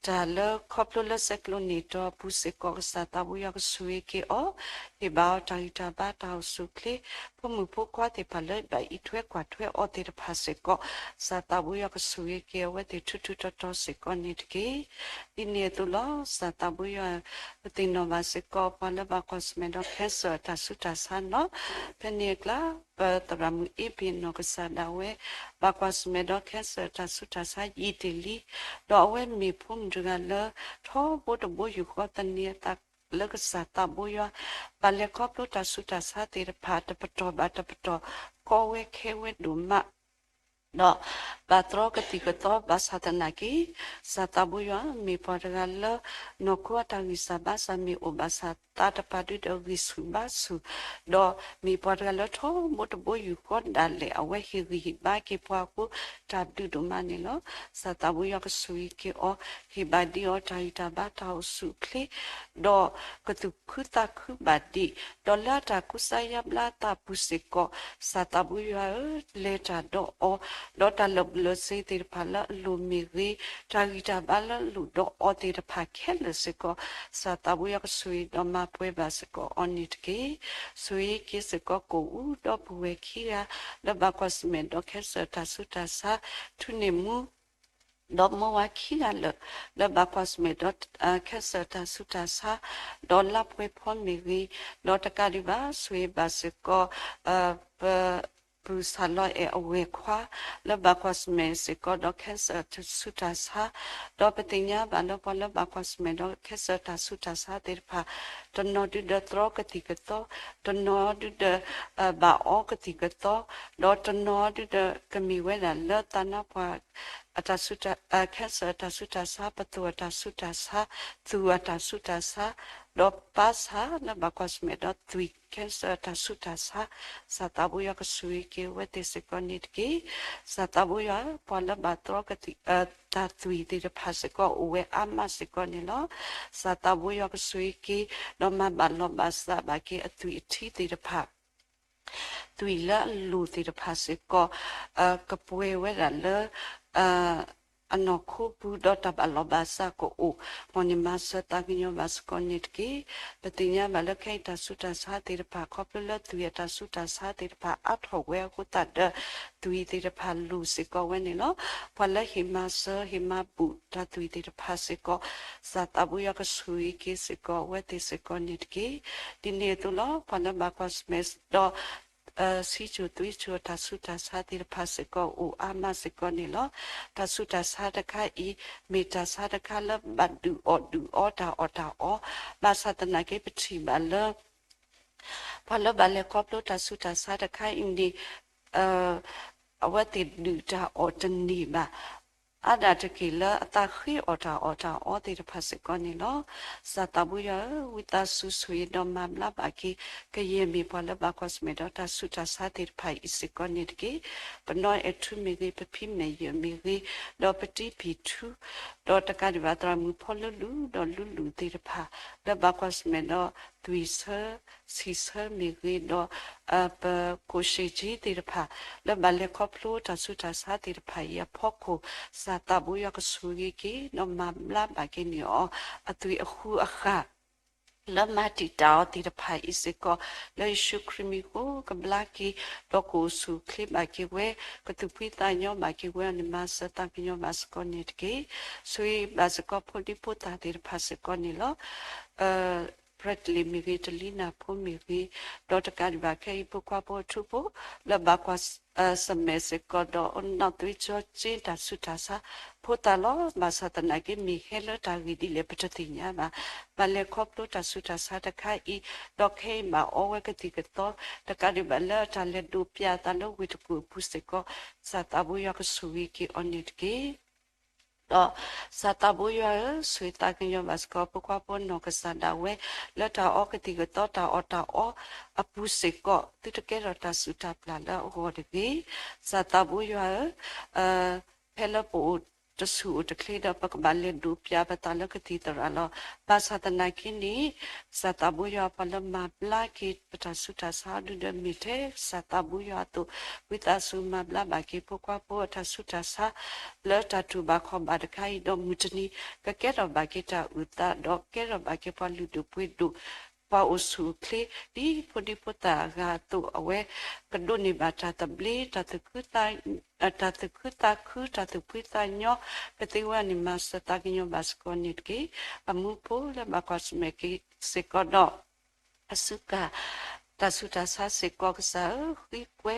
တၢ်လၢခီဖျိလၢဆဲးကျိးန့ၢ်တီၤအပူၤစ့ၢ်ကီး ကစၢ်သးဘိယွၤကဆိၣ်ဂ့ၤက့ၤအီၤ, ဟ့ၣ်ဘၣ်အီၤတၢ်ဂံၢ်တၢ်ဘါတၢ်အိၣ်ဆူၣ်အိၣ်ချ့, ဖိမုၣ်ဖိခွါသ့ၣ်တဖၣ်လၢဘၣ်အံးထွဲကွၢ်ထွဲအီၤသ့ၣ်တဖၣ်စ့ၢ်ကီး, ကစၢ်သးဘိယွၤကဆိၣ်ဂ့ၤက့ၤအဝဲသ့ၣ်ထူထူတီတီစ့ၢ်ကီးန့ၣ်တက့ၢ်. ဒ်န့ၣ်အသိးလီၤ. ကစၢ်သးဘိယွၤ ပသ့ၣ်နီၣ်ဘၣ်စ့ၢ်ကီး ပှၤလၢဘၣ်ကွၢ်ဆၢၣ်မဲာ်ဒီး cancer အတၢ်ဆူးတၢ်ဆါန့ၣ်လီၤ. ဖဲန့ၣ်အကျါ ပသရၣ်မုၣ်အ့ဘ့ၣ်နီၢ်ကစၢ်ဒၣ်ဝဲ ဘၣ်ကွၢ်ဆၢၣ်မဲာ်ဒီး cancer အတၢ်ဆူးတၢ်ဆါယံာ်တ့ၢ်လံ, ဒီးအဝဲမ့ၢ်ဖိမုၣ်တဂၤလၢ ထီဘိတဘိယူၢ်ဃီသန့ၤအသးလၢကစၢ်သးဘိယွၤ, ဘၣ်လဲၤခီဖျိတၢ်ဆူးတၢ်ဆါသ့ၣ်တဖၣ် တပတီၢ်ဘၣ်တပတီၢ် ကီဝဲခဲဝဲဒိၣ်မး ဒီးဘၣ်တြီကသံၣ်ကသီဘၣ်ဆၣ်သနာ်က့, ကစၢ်သးဘိယွၤမ့ၢ်ပှၤတဂၤလၢ နီၢ်ခိအတၢ်ဂံၢ်စၢ်ဘါစၢ်မ့ၢ်အိၣ်ဘၣ်ဆၣ် သးတပၤဒုဒီးဂံၢ်ဆူၣ်ဘါဆူၣ်, ဒီးမ့ၢ်ပှၤတဂၤလၢထီဘိတဘိယူၢ်ဃီဒၣ်လဲာ် အဝဲဟ့ၣ်ဂံၢ်ဟ့ၣ်ဘါက့ၤပှၤအဃိ တၢ်ဘျုးဒိၣ်မးန့ၣ်လီၤ. ကစၢ်သးဘိယွၤကဆိၣ်ဂ့ၤက့ၤအီၤ, ဟ့ၣ်ဘၣ်ဒံးအီၤတၢ်ဂံၢ်တၢ်ဘါတၢ်အိၣ်ဆူၣ်အိၣ်ချ့, ဒီးကသူၣ်ခုသးခုဘၣ်ဒံး, ဒီးလၢအတၢ်ကူစါယါဘျါသးပူၤစ့ၢ်ကီး, ကစၢ်သးဘိယွၤဧၢ, လဲၤတၢ်ဒီးအီၤ, ဒီးတၢ်လၢာ်ဘူၣ်လၢာ်စ့ၤသ့ၣ်တဖၣ်လၢအလိၣ်မ့ၢ်ဂ့ၤ, တၢ်ဂံၢ်တၢ်ဘါလၢအလိၣ်ဒီးအီၤသ့ၣ်တဖၣ်ခဲလၢာ်စ့ၢ်ကီး, ကစၢ်သးဘိယွၤကဆိၣ်ဂ့ၤဒီးမၤပှဲၤဘၣ်စ့ၢ်ကီးအီၤန့ၣ်တက့ၢ်. ဆိၣ်ဂ့ၤက့ၤစ့ၢ်ကီးကအိၣ်ဒီပုၢ်ဝဲၢ်ခံဂၤ လၢဘၣ်ကွၢ်ဆၢၣ်မဲာ်ဒီး cancer တၢ်ဆူးတၢ်ဆါ, ထူန့ၢ်မူ ဒီးမိၢ်ဝၤခံဂၤလၢာ် လၢဘၣ်ကွၢ်ဆၢၣ်မဲာ်ဒီး cancer တၢ်ဆူးတၢ်ဆါ, ဒီးလါပှဲၤဖီမ့ၢ်ဂ့ၤ, ဒီးတကးဒံးဘၣ် ဆိၣ်ဂ့ၤဘၣ်စ့ၢ်ကီး ပပုၢ်စၢ်လီၤအဲၣ်အဝဲၢ်ခွါ လၢဘၣ်ကွၢ်ဆၢၣ်မဲာ်စ့ၢ်ကီးဒီး cancer တၢ်ဆူးတၢ်ဆါ, ဒီးပသ့ၣ်ညါဘၣ်လၢပှၤလၢဘၣ်ကွၢ်ဆၢၣ်မဲာ်ဒီး cancer တၢ်ဆူးတၢ်ဆါသ့ၣ်တဖၣ် တနီၤဒုဒီးတြီကသံၣ်ကသီ, တနီၤဒုဒီး ဘၣ်အီကသံၣ်ကသီ, ဒီးတနီၤဒုဒီးကမ့ၢ်ဝဲဒၣ်လၢသးနါပှၢ် အတၢ်ဆူးတၢ် cancer အတၢ်ဆူးတၢ်ဆါ, ပသိၣ်အတၢ်ဆူးတၢ်ဆါ, သူၣ်အတၢ်ဆူးတၢ်ဆါ, ဒီးပၢ်ဆၣ်လၢဘၣ်ကွၢ်ဆၢၣ်မဲာ်ဒီးသွံၣ် cancer တၢ်ဆူးတၢ်ဆါ, စၢ်သးဘိယွၤကဆိၣ်ဂ့ၤက့ၤအဝဲသ့ၣ်စ့ၢ်ကီးန့ၣ်တက့ၢ်. စၢ်သးဘိယွၤဧၢ, ပှၤလၢဘၣ်တြီကသံၣ် တၢ်သွံၣ်သ့ၣ်တဖၣ်စ့ၢ်ကီးအိၣ်ဝဲအါမးစ့ၢ်ကီးန့ၣ်လီၤ. စၢ်သးဘိယွၤကဆိၣ်ဂ့ၤက့ၤ ဒီးမၤဘၣ်လီၤဘၣ်စးဘၣ်က့ၤအသွံၣ်အထံသ့ၣ်တဖၣ် သွံၣ်လၢအလိၤသ့ၣ်တဖၣ်စ့ၢ်ကီး ကပှဲၤဝဲဒၣ်လၢ အနီၢ်ခိပူၤ ဒီးတၢ်ဘၣ်လီၤဘၣ်စးကအိၣ်, မ်န့ၣ်မၤစၢၤသးကညီၤဘၣ်စ့ၢ်ကီးန့ၣ်တက့ၢ်. ပသ့ၣ်ညါဘၣ်လၢခဲအံၤတၢ်ဆူးတၢ်ဆါသ့ၣ်တဖၣ် ခီဖျိလၢသွံၣ်အတၢ်ဆူးတၢ်ဆါသ့ၣ်တဖၣ်အါထီၣ်ဝဲအဃိသတးဒီး သွံၣ်သ့ၣ်တဖၣ်လိၤစ့ၢ်ကီးဝဲန့ၣ်လီၤ. ပှၤလၢဟ့ၣ်မၤစၢၤ ဟ့ၣ်မၤဘူၣ်တၢ်သွံၣ်သ့ၣ်တဖၣ်စ့ၢ်ကီး စၢ်သးဘိယွၤကဆိၣ်ဂ့ၤက့ၤစ့ၢ်ကီးအဝဲသ့ၣ်စ့ၢ်ကီးန့ၣ်တက့ၢ်. ဒ်န့ၣ်အသိးလီၤ ပှၤလၢဘၣ်ကွၢ်ဆၢၣ်မဲာ်ဒီး ဆံးစိၤသွံးစိၤအတၢ်ဆူးတၢ်ဆါသ့ၣ်တဖၣ်စ့ၢ်ကီးအိၣ်အါမးစ့ၢ်ကီးန့ၣ်လီၤ. တၢ်ဆူးတၢ်ဆါတခါအံၤ မ့ၢ်တၢ်ဆါတခါလၢဘၣ်ဒုးအီၣ်ဒုးအီတၢ်အီၣ်တၢ်အီ, ဘၣ်ဆၣ်သနာ်က့ပထံၣ်ဘၣ်လၢ ပှၤလၢဘၣ်လဲၤခီဖျိတၢ်ဆူးတၢ်ဆါတခါအံၤန့ၣ် အဝဲသ့ၣ်ဒုးတၢ်အီၣ်တန့ၢ်ဘၣ်. အါဒၣ်တက့ၢ်လၢအသးဃ့အီၣ်တၢ်အီၣ်တၢ်အီသ့ၣ်တဖၣ်စ့ၢ်ကီးန့ၣ်လီၤ. စၢ်သးဘိယွၤဧၢ, ဝံသးစူၤဆိၣ်ဂ့ၤဒီးမၤဘျါဘၣ်က့ၤ ကယဲၢ်မ့ၢ်ပှၤလၢဘၣ်ကွၢ်ဆၢၣ်မဲာ်ဒီးတၢ်ဆူးတၢ်ဆါသ့ၣ်တဖၣ်အံၤစ့ၢ်ကီးန့ၣ်တက့ၢ်. ပနီၢ်အဲၣ်ထူမ့ၢ်ဂ့ၤ, ပဖံမဲာ်ယၢၢ်မ့ၢ်ဂ့ၤ, ဒီးပတံဖံးထူ, ဒီးတကးဒံးဘၣ်သရၣ်မုၣ်ဖီလၢလူၢ် ဒီးလူလူၢ်သ့ၣ်တဖၣ် လၢဘၣ်ကွၢ်ဆၢၣ်မဲာ်ဒီးသွံၣ်ဆၢ ဆံၣ်ဆၢမ့ၢ်ဂ့ၤ, ဒီး ပကိၣ်ရှ့ၣ်ကၠံသ့ၣ်တဖၣ် လၢဘၣ်လဲၤခီဖျိတၢ်ဆူးတၢ်ဆါသ့ၣ်တဖၣ်အံၤအဖီခိၣ်, စၢ်သးဘိယွၤကဆိၣ်ဂ့ၤက့ၤ ဒီးမၤဘျါဘၣ်က့ၤန့ၢ်အီၤ အသွံၣ်အဃုအဃၢ် လၢမၤတံာ်တာ်အီၤသ့ၣ်တဖၣ်အံၤစ့ၢ်ကီး လၢယ့ၣ်ၡူးခရံာ်မံၤအဃိ ကဘျါက့ၤ ဒီးကအိၣ်ဆူၣ်အိၣ်ချ့ဘၣ်က့ၤဝဲ ကသူၣ်ဖှံသးညီဘၣ်က့ၤဝဲအီၤန့ၣ် မၤစၢၤသးကညီၤဘၣ်စ့ၢ်ကီးန့ၣ်တက့ၢ်. ဆိၣ်ဂ့ၤဘၣ်စ့ၢ်ကီးဖိဒံဖိသၣ်သ့ၣ်တဖၣ်စ့ၢ်ကီးန့ၣ်လီၤ. ပြဲးတလ့ၣ်မ့ၢ်ဂ့ၤ, တလံနၢ်ဖိမ့ၢ်ဂ့ၤ, ဒီးတကးဒံးဘၣ်ခဲအံၤဖိခွါဖိအထူဖိ လၢဘၣ်ကွၢ် ဆၢၣ်မဲာ်စ့ၢ်ကီးဒီး နီၣ်သွံၣ်စီက့တၢ်ဆူးတၢ်ဆါ ဖိသၣ်လီၤ. ဘၣ်ဆၣ်သနာ်က့ မ့ၢ်ဟဲလၢတၢ်ဂ့ၢ်ဒ်လဲၣ် ပတသ့ၣ်ညါဘၣ်. ဘၣ်လဲၤခီဖျိတၢ်ဆူးတၢ်ဆါတခါအံၤ, ဒီးခဲအံၤဘၣ်အီဝဲကသံၣ်ကသီ, တကးဒံးဘၣ်လၢတၢ်လဲၤဒိးပျးအသးလၢဝ့ၢ်တကူၣ်အပူၤစ့ၢ်ကီး, စၢ်သးဘိယွၤကဆိၣ်ဂ့ၤက့ၤအီၤန့ၣ်တက့ၢ်. ဒီးစၢ်သးဘိယွၤဧၢ, ဆိၣ်ဂ့ၤသးကညီၤဘၣ်စ့ၢ်ကီးဖိခွါဖိနီၢ်ကစၢ်ဒၣ်ဝဲ လၢတၢ်အီကသံၣ်ကသီတၢ်အီၣ်တၢ်အီအပူၤစ့ၢ်ကီး, သုတကဲထီၣ်တၢ်ဆူးတၢ်ပျၢ်လၢအဂီၢ်တဂ့ၤ. စၢ်သးဘိယွၤဧၢ, ဖဲလၢပအိၣ်တဆူၣ်အိၣ်တချ့ဒီး ပကဘၣ်လဲၤဒိးပျးပသးလၢကသံၣ်သရၣ်လီၤ. ဘၣ်ဆၣ်သနာ်က့န့ၣ် စၢ်သးဘိယွၤပှၤလၢမၤဘျါက့ၤပတၢ်ဆူးတၢ်ဆါအဒုဒီးမ့ၢ်ထဲ စၢ်သးဘိယွၤအသိး, ဝံသးစူၤမၤဘျါဘၣ်က့ၤဖိခွါဖိအတၢ်ဆူးတၢ်ဆါ လၢတၢ်တူၢ်ဘၣ်ခီၣ်ဘၣ်တခါအံၤ ဒီးမုၢ်တနံၤ ကကဲထီၣ်ဘၣ်က့ၤတၢ်အုၣ်သး ဒီးကဲထီၣ်ဘၣ်က့ၤပှၤလုၢ်ဒိၣ်ပှ့ၤဒိၣ် ပှၤအိၣ်ဆူၣ်အိၣ်ချ့ ဒ်ဖိဒံဖိသၣ်အဂၤအသိး အဝဲကဒိးန့ၢ်ဘၣ်တၢ်သဘျ့ တၢ်သူၣ်ခုသး တၢ်သူၣ်ခုသးခု တၢ်သူၣ်ဖှံသးညီ ကသ့ဝဲန့ၣ် မၤစၢၤသးကညီၤဘၣ်စ့ၢ်ကီးန့ၣ်တက့ၢ်. အမူဖိလၢဘၣ်ကွၢ်ဆၢၣ်မဲာ်က့ၤစ့ၢ်ကီးဒီး အစုကၢ် တၢ်ဆူးတၢ်ဆါစ့ၢ်ကီး ကစၢ်ဧၢ, ဃံကွဲ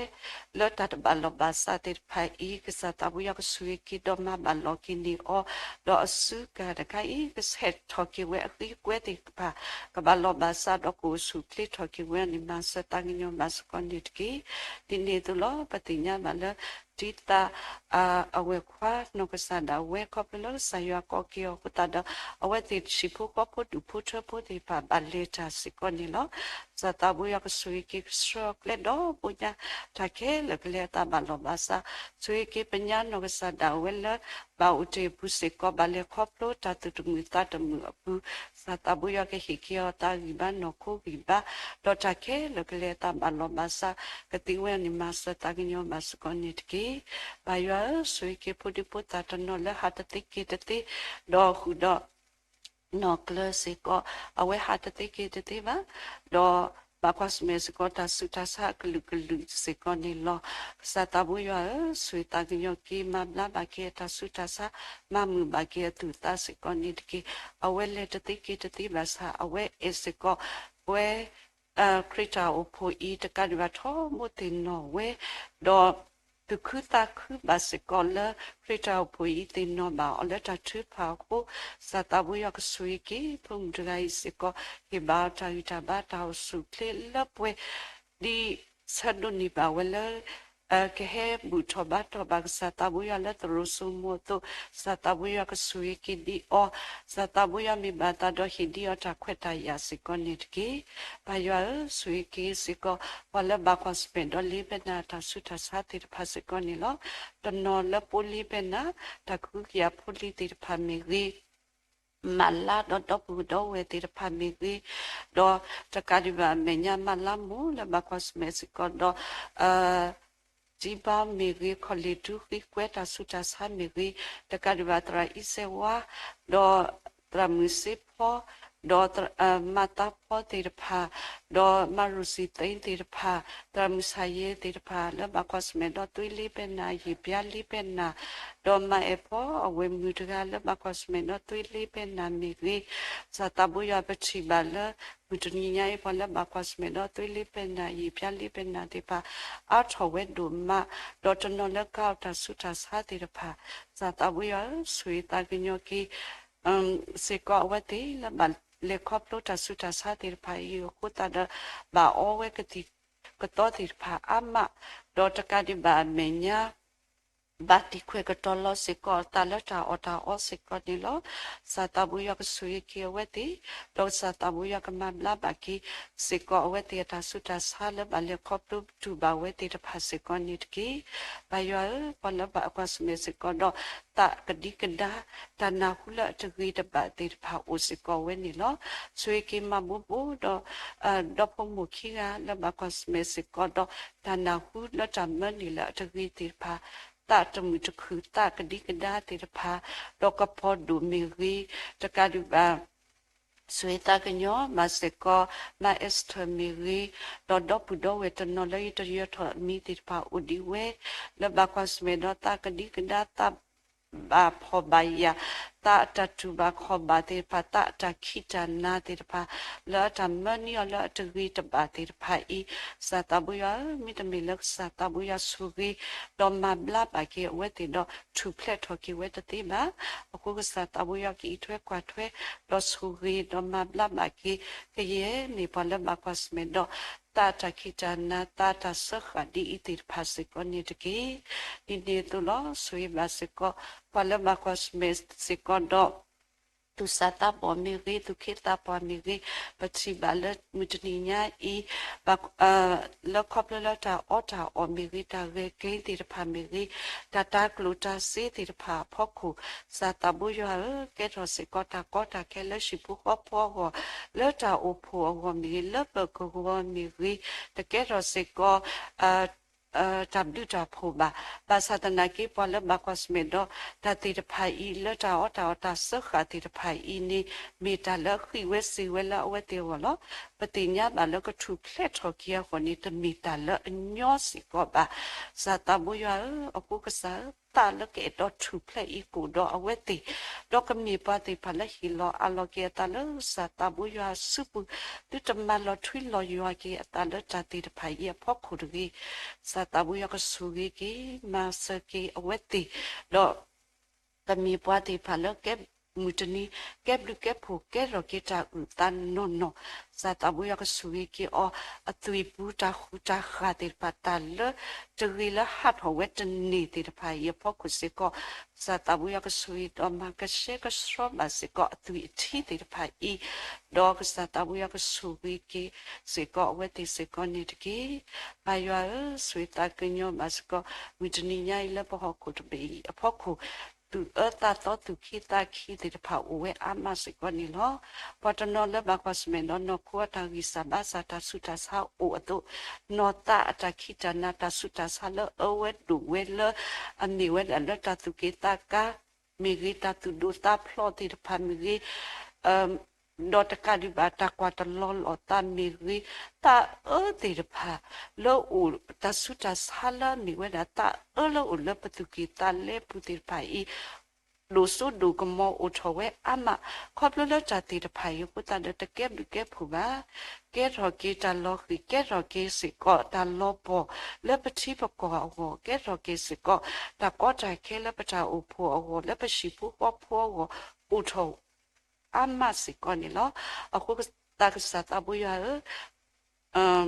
လၢတၢ်တဘၣ်လီၢ်ဘၣ်စးသ့ၣ်တဖၣ်အံၤ ကစၢ်သးဘိယွၤကဆိၣ်ဂ့ၤက့ၤဒီးမၤဘၣ်လီၤက့ၤန့ၢ်အီၤ, ဒီးအစုကၢ်တခါအံၤ ကဆဲးထီၣ်က့ၤဝဲအဃံကွဲသ့ၣ်တဖၣ် ကဘၣ်လီၢ်ဘၣ်စးဒီးကအိၣ်ဆူၣ်အိၣ်ချ့ထီၣ်က့ၤဝဲန့ၣ် မၤစၢၤသးကညီၤဘၣ်စ့ၢ်ကီးန့ၣ်တက့ၢ်. ဒ်န့ၣ်အသိးလီၤ ပသ့ၣ်ညါဘၣ်လၢ ဒ်သး အဝဲၢ်ခွါနီၢ်ကစၢ်ဒၣ်ဝဲ ခီဖျိလၢကစၢ်ယွၤကိးက့ၤအီၤအဃိသတးဒီး အဝဲသ့ၣ်ဟံၣ်ဖိဃီဖိဒူၣ်ဖိထၢဖိသ့ၣ်တဖၣ်ဘၣ်လဲၤတၢ်စ့ၢ်ကီးန့ၣ်လီၤ. စၢ်သးဘိယွၤကဆိၣ်ဂ့ၤက့ၤဆှၢကျဲဒီဘိညါ တၢ်ခဲလၢာ်ကလဲၤအသးဘၣ်လီၢ်ဘၣ်စး, ဆိၣ်ဂ့ၤက့ၤပညါနီၢ်ကစၢ်ဒၣ်ဝဲလၢ ဘၣ်အိၣ်တ့ၢ်အပူၤစ့ၢ်ကီး ဘၣ်လဲၤခီဖျိတၢ်သူၣ်တမုာ်သးတမုာ်အပူၤ, စၢ်သးဘိယွၤကဟ့ၣ်က့ၤအီၤသးဂံၢ်ဘါနီၢ်ခိဂံၢ်ဘါ, ဒီးတၢ်ခဲလၢာ်ကလဲၤအသးဘၣ်လီၢ်ဘၣ်စး, ကသ့ဝဲန့ၣ်မၤစၢၤသးကညီၤဘၣ်စ့ၢ်ကီးန့ၣ်တက့ၢ်. ပၢ်ယွၤဧၢ, ဆိၣ်ဂ့ၤက့ၤဖိဒံဖိသၣ်တနီၤလၢဟးတသ့က့ၤတသ့, ဒီးဃုာ်ဒီး နီၢ်ကျၢၤစ့ၢ်ကီး အဝဲဟးတသ့က့ၤတသ့ဘၣ်, ဒီးဘၣ်ကွၢ်ဆၢၣ်မဲာ်စ့ၢ်ကီးတၢ်ဆူးတၢ်ဆါအကလုာ်ကလုာ်စ့ၢ်ကီးန့ၣ်လီၤ. ကစၢ်သးဘိယွၤဧၢ, ဆိၣ်ဂ့ၤသးကညီၤက့ၤ မၤဘျါဘၣ်က့ၤအတၢ်ဆူးတၢ်ဆါ, မၤမုာ်ဘၣ်က့ၤအသူၣ်အသးစ့ၢ်ကီးန့ၣ်တက့ၢ်. အဝဲလဲၤတသ့က့ၤတသ့ဘၣ်ဆၣ် အဝဲအဲၣ်စ့ၢ်ကီး ပဝဲ ခရံာ်တၢ်အိၣ်ဖှိၣ်အံၤ တကးဒံးဘၣ်ထီဘိသ့ၣ်နီၣ်ဝဲ, ဒီးသူၣ်ခုသးခုဘၣ်စ့ၢ်ကီးလၢ ခရံာ်တၢ်အိၣ်ဖှိၣ်အံၤသ့ၣ်နီၣ်ဘၣ်အီၤလၢတၢ်ထုကဖၣ်အဃိ, ကစၢ်သးဘိယွၤကဆိၣ်ဂ့ၤက့ၤ ဖိမုၣ်တဂၤအံၤစ့ၢ်ကီး ဟ့ၣ်ဘၣ်အီၤတၢ်ဂံၢ်တၢ်ဘါတၢ်အိၣ်ဆူၣ်အိၣ်ချ့လၢပှဲၤ ဒ်ဆၢဒိးန့ၢ်ဘၣ်ဝဲလၢ ကဟဲဘူၣ်ထီၣ်ဘါထီၣ်ဘၣ်ကစၢ်သးဘိယွၤလၢသရိာ်စိမိၤအသိး, ကစၢ်သးဘိယွၤကဆိၣ်ဂ့ၤက့ၤဒံးအီၤ, ကစၢ်သးဘိယွၤမ့ၢ်ဘၣ်သးဒီးဟ့ၣ်ဒံးအီၤတၢ်ခွဲးတၢ်ယာ်စ့ၢ်ကီးန့ၣ်တက့ၢ်. ဘၣ်ယွၤဧၢ, ဆိၣ်ဂ့ၤက့ၤစ့ၢ်ကီး ပှၤလၢဘၣ်ကွၢ်ဆၢၣ်မဲာ်ဒီးလ့ဘဲနၤတၢ်ဆူးတၢ်ဆါသ့ၣ်တဖၣ်စ့ၢ်ကီးန့ၣ်လီၤ. တနီၤလၢပအိၣ်လ့ဘဲနၤ တၢ်ကဟုကယာ်ဖိလံၤသ့ၣ်တဖၣ်မ့ၢ်ဂ့ၤ, မၤလါဒီးဒီပုၢ်ဒီဝဲၢ်သ့ၣ်တဖၣ်မ့ၢ်ဂ့ၤ, ဒီးတကးဒံးဘၣ်အမဲာ်ညါမၤလါမိၢ်လၢဘၣ်ကွၢ်ဆၢၣ်မဲာ်စ့ၢ်ကီးဒီး ကၠံဘါမ့ၢ်ဂ့ၤ, ခီၣ်လ့ၣ်ဒူဃ့ကွဲတၢ်ဆူးတၢ်ဆါမ့ၢ်ဂ့ၤ, တကးဒံးဘၣ်သရၣ်အံၤစဲးဝါ, ဒီးသရၣ်မုၣ်စ့ဖီ, ဒီး မၤသးဖီသ့ၣ်တဖၣ်, ဒီးမၤရူၢ်စံၣ်သ့သ့ၣ်တဖၣ်, သရၣ်မုၣ်ဆၣ်ယဲသ့ၣ်တဖၣ် လၢဘၣ်ကွၢ်ဆၢၣ်မဲာ်ဒီးသွံလ့ဘဲနၤ ယံာ်ပျါလ့ဘဲနၤ, ဒီးမၤအဲၣ်ဖီအဝဲၢ်မုၣ်တဂၤလၢဘၣ်ကွၢ်ဆၢၣ်မဲာ်ဒီးသွံလ့ဘဲနၤမ့ၢ်ဂ့ၤ, ကစၢ်သးဘိယွၤပထံၣ်ဘၣ်လၢ မုၢ်တနံၤညါအံၤ ပှၤလၢဘၣ်ကွၢ်ဆၢၣ်မဲာ်ဒီးသွံလ့ဘဲနၤ ယံာ်ပျါလ့ဘဲနၤသ့ၣ်တဖၣ် အါထီၣ်ဝဲဒိၣ်မး, ဒီးတနီၤလၢကါအီၤတၢ်ဆူးတၢ်ဆါသ့ၣ်တဖၣ်, ကစၢ်သးဘိယွၤဧၢ, ဆိၣ်ဂ့ၤသးကညီၤက့ၤ စ့ၢ်ကီးအဝဲသ့ၣ်လၢဘၣ်လဲၤခီဖျိတၢ်ဆူးတၢ်ဆါသ့ၣ်တဖၣ်အံၤအဃိသတးဒီး ဘၣ်အီဝဲကသံၣ်ကသီသ့ၣ်တဖၣ်အါမး, ဒီးတကးဒံးဘၣ်အမဲာ်ညါ ဘၣ်တံာ်ခွဲးကတီၤလီၤစ့ၢ်ကီးအသးလၢတၢ်အီၣ်တၢ်အီစ့ၢ်ကီးန့ၣ်လီၤ. ကစၢ်သးဘိယွၤကဆိၣ်ဂ့ၤက့ၤအဝဲသ့ၣ်, ဒီးကစၢ်သးဘိယွၤကမၤဘျါဘၣ်က့ၤစ့ၢ်ကီးအဝဲသ့ၣ်အတၢ်ဆူးတၢ်ဆါလၢဘၣ်လဲၤခီဖျိတူၢ်ဘၣ်ဝဲသ့ၣ်တဖၣ်စ့ၢ်ကီးန့ၣ်တက့ၢ်. ဘၣ်ယွၤဧၢ, ပှၤလၢဘၣ်ကွၢ်ဆၢၣ်မဲာ်စ့ၢ်ကီးဒီး သးကဒံကဒါ တၢ်နၢ်ဟူလၢအတဂ့ၤတဘၣ်သ့ၣ်တဖၣ်အိၣ်စ့ၢ်ကီးဝဲန့ၣ်လီၤ. ဆိၣ်ဂ့ၤက့ၤမၤဘိဘိဒီး ဒီဖိမိၢ်ခံဂၤလၢဘၣ်ကွၢ်ဆၢၣ်မဲာ်စ့ၢ်ကီးဒီး တၢ်နၢ်ဟူလၢတၢ်မၢန့ၢ်လၢအတဂ့ၤသ့ၣ်တဖၣ်, သးတမုာ်တခုၣ် သးကဒံကဒါသ့ၣ်တဖၣ်, ဒီးကပီၤဒိၣ်မ့ၢ်ဂ့ၤ, တကးဒံးဘၣ် ဆိၣ်ဂ့ၤသးကညီၤဘၣ်စ့ၢ်ကီး မါအဲစထၢၣ်မ့ၢ်ဂ့ၤ, ဒီးဒီပုၢ်ဒီဝဲၢ်တနီၤလၢယတယၢၤထီၣ်အမံၤသ့ၣ်တဖၣ်အိၣ်ဒံးဝဲ, လၢဘၣ်ကွၢ်ဆၢၣ်မဲာ်ဒီးသးကဒံကဒါ သးဘၣ်ဖှီၣ်ဘၣ်ယာ်, သးအတၢ်တူၢ်ဘၣ်ခီၣ်ဘၣ်သ့ၣ်တဖၣ်, သးအတၢ်ခံးတၢ်နၤသ့ၣ်တဖၣ်, လၢအတၢ်မၢန့ၢ်အီၤလၢအတဂ့ၤတဘၣ်သ့ၣ်တဖၣ်အံၤ, ကစၢ်သးဘိယွၤဧၢ, မ့တမ့ၢ်လၢကစၢ်သးဘိယွၤဆိၣ်ဂ့ၤ ဒီးမၤဘျါဘၣ်က့ၤအဝဲသ့ၣ်ဒီး ထူၣ်ဖျဲးထီၣ်က့ၤဝဲတသ့ဘၣ်. အဃိကစၢ်သးဘိယွၤကအံးထွဲကွၢ်ထွဲ ဒီးဆိၣ်ဂ့ၤဒီးမၤဘျါဘၣ်က့ၤ ကယဲၢ်မ့ၢ်ပှၤလၢဘၣ်ကွၢ်ဆၢၣ်မဲာ်ဒီး သးအတၢ်ခံးတၢ်နၤ သးအတၢ်စၢဃာ်ဒ်အံၤသ့ၣ်တဖၣ်စ့ၢ်ကီးန့ၣ်တက့ၢ်. ဒ်န့ၣ်အသိးလီၤ. ဆိၣ်ဂ့ၤဘၣ်စ့ၢ်ကီး ပှၤလၢဘၣ်ကွၢ်ဆၢၣ်မဲာ်စ့ၢ်ကီးဒီး သူၣ်စၢ်သးဘီၣ်မ့ၢ်ဂ့ၤ, သူၣ်ခ့သးပှၢ်မ့ၢ်ဂ့ၤ, ပထံၣ်ဘၣ်လၢမုၢ်တနံၤညါအံၤ ဘၣ် လၢခီဖျိလၢတၢ်အီၣ်တၢ်အီမ့ၢ်ဂ့ၤ, တၢ်ဂဲၤက့ၤသ့ၣ်တဖၣ်မ့ၢ်ဂ့ၤ, တၢ်တၤကျိၣ်တၤစ့သ့ၣ်တဖၣ်အဖီခိၣ်, ကစၢ်သးဘိယွၤဧၢ, ကဲထီၣ်စ့ၢ်ကီးတၢ်ကီတၢ်ခဲလၢဟံၣ်ဖိဃီဖိအဂီၢ်, လၢတၢ်အိၣ်ဖှိၣ်အဂီၢ်မ့ၢ်ဂ့ၤ, လၢပကဝီၤမ့ၢ်ဂ့ၤ, တကဲထီၣ်စ့ၢ်ကီး တၢ်ဘျုးတၢ်ဖှိၣ်ဘၣ်. ဘၣ်ဆၣ်သနာ်က့ ပှၤလၢဘၣ်ကွၢ်ဆၢၣ်မဲာ်ဒီး တၢ်သ့ၣ်တဖၣ်အံၤ လၢတၢ်အီၣ်တၢ်အီတၢ်စၢဃာ်သ့ၣ်တဖၣ်အံၤန့ၣ် မ့ၢ်တၢ်လၢအဃံးဝဲစ့ၤဝဲလၢအဝဲသ့ၣ်အဂီၢ်လီၤ. ပသ့ၣ်ညါဘၣ်လၢကထူၣ်ဖျဲးထီၣ်က့ၤအဂီၢ်န့ၣ် တမ့ၢ်တၢ်လၢအညီစ့ၢ်ကီးဘၣ်. ကစၢ်သးဘိယွၤဧၢ, အဃိကစၢ်ဧၢ, သးလၢကအဲၣ်ဒိးထူၣ်ဖျဲးအံၤကအိၣ်ဒီးအဝဲသ့ၣ်, ဒီးကမ့ၢ်ပှၤသ့ၣ်တဖၣ်လၢဟ့ၣ်လီၤအးလီၤက့ၤအသးလၢကစၢ်သးဘိယွၤအစုပူၤ, သုတမၤလီၤထွံလီၤယွၤက့ၤအသးလၢတၢ်သ့ၣ်တဖၣ်အံၤအဖီခိၣ်တဂ့ၤ. ကစၢ်သးဘိယွၤကဆိၣ်ဂ့ၤက့ၤ မၤစၢၤက့ၤအဝဲသ့ၣ်, ဒီး ကမ့ၢ်ပှၤသ့ၣ်တဖၣ်လၢကဲမုၢ်တနံၤ ကဲဘျုးကဲဖှိၣ် ကဲထီၣ်က့ၤတၢ်အုၣ်သးနီၢ်နီၢ်, ကစၢ်သးဘိယွၤကဆိၣ်ဂ့ၤက့ၤအီၤ အသွံၣ်ပူၤတၢ်ဃူတၢ်ဃာ်သ့ၣ်တဖၣ် တၢ်လၢတဂ့ၤလၢဟးထီၣ်ဝဲတန့ၢ်သ့ၣ်တဖၣ်အံၤအဖီခိၣ်စ့ၢ်ကီး, ကစၢ်သးဘိယွၤကဆိၣ်ဂ့ၤဒီးမၤကဆှဲကဆှီဘၣ်စ့ၢ်ကီးအသွံၣ်အထံသ့ၣ်တဖၣ်အံၤ, ဒီးကစၢ်သးဘိယွၤကဆိၣ်ဂ့ၤက့ၤစ့ၢ်ကီးအဝဲသ့ၣ်စ့ၢ်ကီးန့ၣ်တက့ၢ်. ပၢ်ယွၤဧၢ, ဆိၣ်ဂ့ၤသးကညီၤဘၣ်စ့ၢ်ကီး မုၢ်တနံၤညါအံၤလၢပဟီၣ်ခိၣ်တဘ့ၣ်အံၤအဖီခိၣ် သူၣ်အၢသးသီသူၣ်ခ့သးခံသ့ၣ်တဖၣ်အိၣ်ဝဲအါမးစ့ၢ်ကီးန့ၣ်လီၤ. ပှၤတနီၤလၢဘၣ်ကွၢ်ဆၢၣ်မဲာ်ဒီးနီၢ်ခိအတၢ်ဂံၢ်စၢ်ဘါစၢ်တၢ်ဆူးတၢ်ဆါအိၣ်အသိး, နီၢ်သးအတၢ်ခံးတၢ်နၤတၢ်ဆူးတၢ်ဆါလၢအၢဝဲဒိၣ်ဝဲလၢ အမ့ၢ်ဝဲဒၣ်လၢတၢ်သူၣ်က့ၣ်သးကါ မ့ၢ်ဂ့ၤ တၢ်သူၣ်ဒိၣ်သးဖျိးသ့ၣ်တဖၣ်မ့ၢ်ဂ့ၤ ဒီးတကးဒံးဘၣ်တၢ်ကွၢ်တလီၤလီၤသးမ့ၢ်ဂ့ၤ, သးအၢသ့ၣ်တဖၣ် လၢအိၣ်တၢ်ဆူးတၢ်ဆါလၢအမ့ၢ်ဝဲဒၣ်သးအၢလၢအိၣ်လၢပသူၣ်ကံၢ်သးလဲပူၤသ့ၣ်တဖၣ်အံၤ ဒိၣ်စိဒိၣ်ကမီၤအိၣ်ထီၣ်ဝဲအါမး, ခီဖျိလၢတၢ်သ့ၣ်တဖၣ်အံၤအဃိသတးဒီးတကဲဘျုးကဲဖှိၣ်ဘၣ်. ကဲထီၣ်က့ၤတၢ်လီၤဃံၤ, ကဲထီၣ်က့ၤစ့ၢ်ကီးတၢ်လီၤပှီၢ်လၢပထံပကီၢ်အဂီၢ်, ကဲထီၣ်က့ၤစ့ၢ်ကီး တၢ်ကီတၢ်ခဲလၢပတၢ်အိၣ်ဖှိၣ်အဂီၢ်, လၢပဟံၣ်ဖိဃီဖိအဂီၢ် အိၣ်ထီၣ်အါမးစ့ၢ်ကီးန့ၣ်လီၤ. အဃိသတးကစၢ်သးဘိယွၤဧၢ,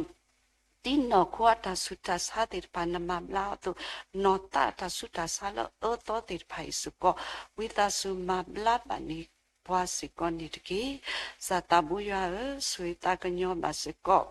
ဒ်နီၢ်ခိအတၢ်ဆူးတၢ်ဆါသ့ၣ်တဖၣ် နမၤဘျါအီၤအသိး, နီၢ်သးအတၢ်ဆူးတၢ်ဆါလၢအအၢသီသ့ၣ်တဖၣ်အံၤစ့ၢ်ကီး, ဝံသးစူၤမၤဘျါဘၣ်န့ၢ်ပှၤစ့ၢ်ကီးန့ၣ်တက့ၢ်. ကစၢ်သးဘိယွၤဧၢ, ဆိၣ်ဂ့ၤသးကညီၤဘၣ်စ့ၢ်ကီး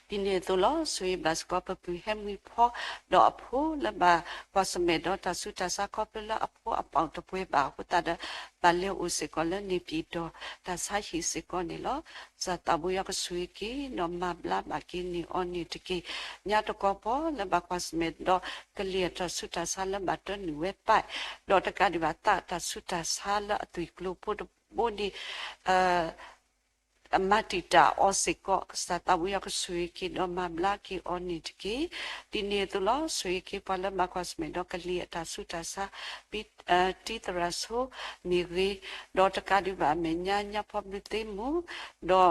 ဒ်န့ၣ်အသိးလီၤ. ဆိၣ်ဂ့ၤဘၣ်စ့ၢ်ကီး ပပုၢ်ဟဲမုၢ်ဖီ ဒီးအဖိလၢဘၣ် ကွၢ်ဆၢၣ်မဲာ်ဒီးတၢ်ဆူးတၢ်ဆါ ခီဖျိလၢအဖိအပီၣ်တပှဲၤဘၣ်အဃိသတးဒီး ဘၣ်လဲၤအိၣ်စ့ၢ်ကီးလၢ နေပြည်တော် တၢ်ဆါဟံၣ်စ့ၢ်ကီးန့ၣ်လီၤ. ကစၢ်သးဘိယွၤကဆိၣ်ဂ့ၤက့ၤ ဒီးမၤဘျါဘၣ်က့ၤန့ၢ်အီၤန့ၣ်တက့ၢ်. ညါတကီၢ်ပီၢ်လၢဘၣ်ကွၢ်ဆၢၣ်မဲာ်ဒီး ကလံၤအတၢ်ဆူးတၢ်ဆါလၢဘၣ်တၢနုာ်ဝဲပၢၢ်, ဒီးတကးဒံးဘၣ်သးအတၢ်ဆူးတၢ်ဆါလၢအသွံၣ်ကျိၤဖိတဘိန့ၣ် မၤတံာ်တာ်အီၤစ့ၢ်ကီး, ကစၢ်သးဘိယွၤကဆိၣ်ဂ့ၤက့ၤ ဒီးမၤဘျါက့ၤအီၤန့ၣ်တက့ၢ်. ဒ်န့ၣ်အသိးလီၤ. ဆိၣ်ဂ့ၤက့ၤပှၤလၢဘၣ်ကွၢ်ဆၢၣ်မဲာ်ဒီး ကလံၤအတၢ်ဆူးတၢ်ဆါ, တံသရၣ်ဆိမ့ၢ်ဂ့ၤ, ဒီးတကးဒံးဘၣ်အမဲာ်ညါ ညါဖီဘျုးသ့မိၢ်, ဒီး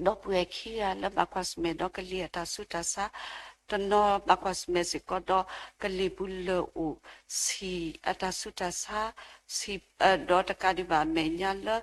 ဒီပုၢ်ဝဲၢ်ခံဂၤလၢဘၣ်ကွၢ်ဆၢၣ်မဲာ်ဒီး ကလံၤအတၢ်ဆူးတၢ်ဆါ, တနီၤဘၣ်ကွၢ်ဆၢၣ်မဲာ်စ့ၢ်ကီးဒီး ကလံၤပူၤလၢာ်အိၣ်ဆံးအတၢ်ဆူးတၢ်ဆါ, ဒီးတကးဒံးဘၣ်အမဲာ်ညါလၢ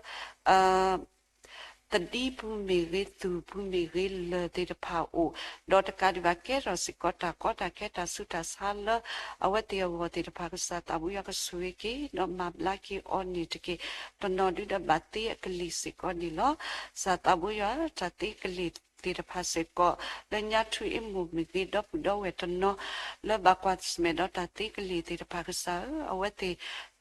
သဒံပူၤမ့ၢ်ဂ့ၤ, သူၣ်ပူၤမ့ၢ်ဂ့ၤ, လၢၢ်သ့ၣ်တဖၣ်အိၣ်, ဒီးတကးဒံးဘၣ်ကဲထီၣ်စ့ၢ်ကီးတၢ်ကီတၢ်ခဲ တၢ်ဆူးတၢ်ဆါလၢ အဝဲသ့ၣ်အဂီၢ်သ့ၣ်တဖၣ် ကစၢ်သးဘိယွၤကဆိၣ်ဂ့ၤက့ၤ ဒီးမၤဘျါက့ၤအီၤန့ၣ်တက့ၢ်. တနီၤဒုဒီးဘၣ်သ့အကလံၤစ့ၢ်ကီးန့ၣ်လီၤ. ကစၢ်သးဘိယွၤ တၢ်သ့ကလံၤသ့ၣ်တဖၣ်စ့ၢ်ကီး လၢညါထူအ့မိၢ်မ့ၢ်ဂ့ၤ, ဒီပုၢ်ဒီဝဲၢ်တနီၤ လၢဘၣ်ကွၢ်ဆၢၣ်မဲာ်ဒီးတၢ်သ့ကလံၤသ့ၣ်တဖၣ် ကစၢ်ဧၢ, အဝဲသ့ၣ်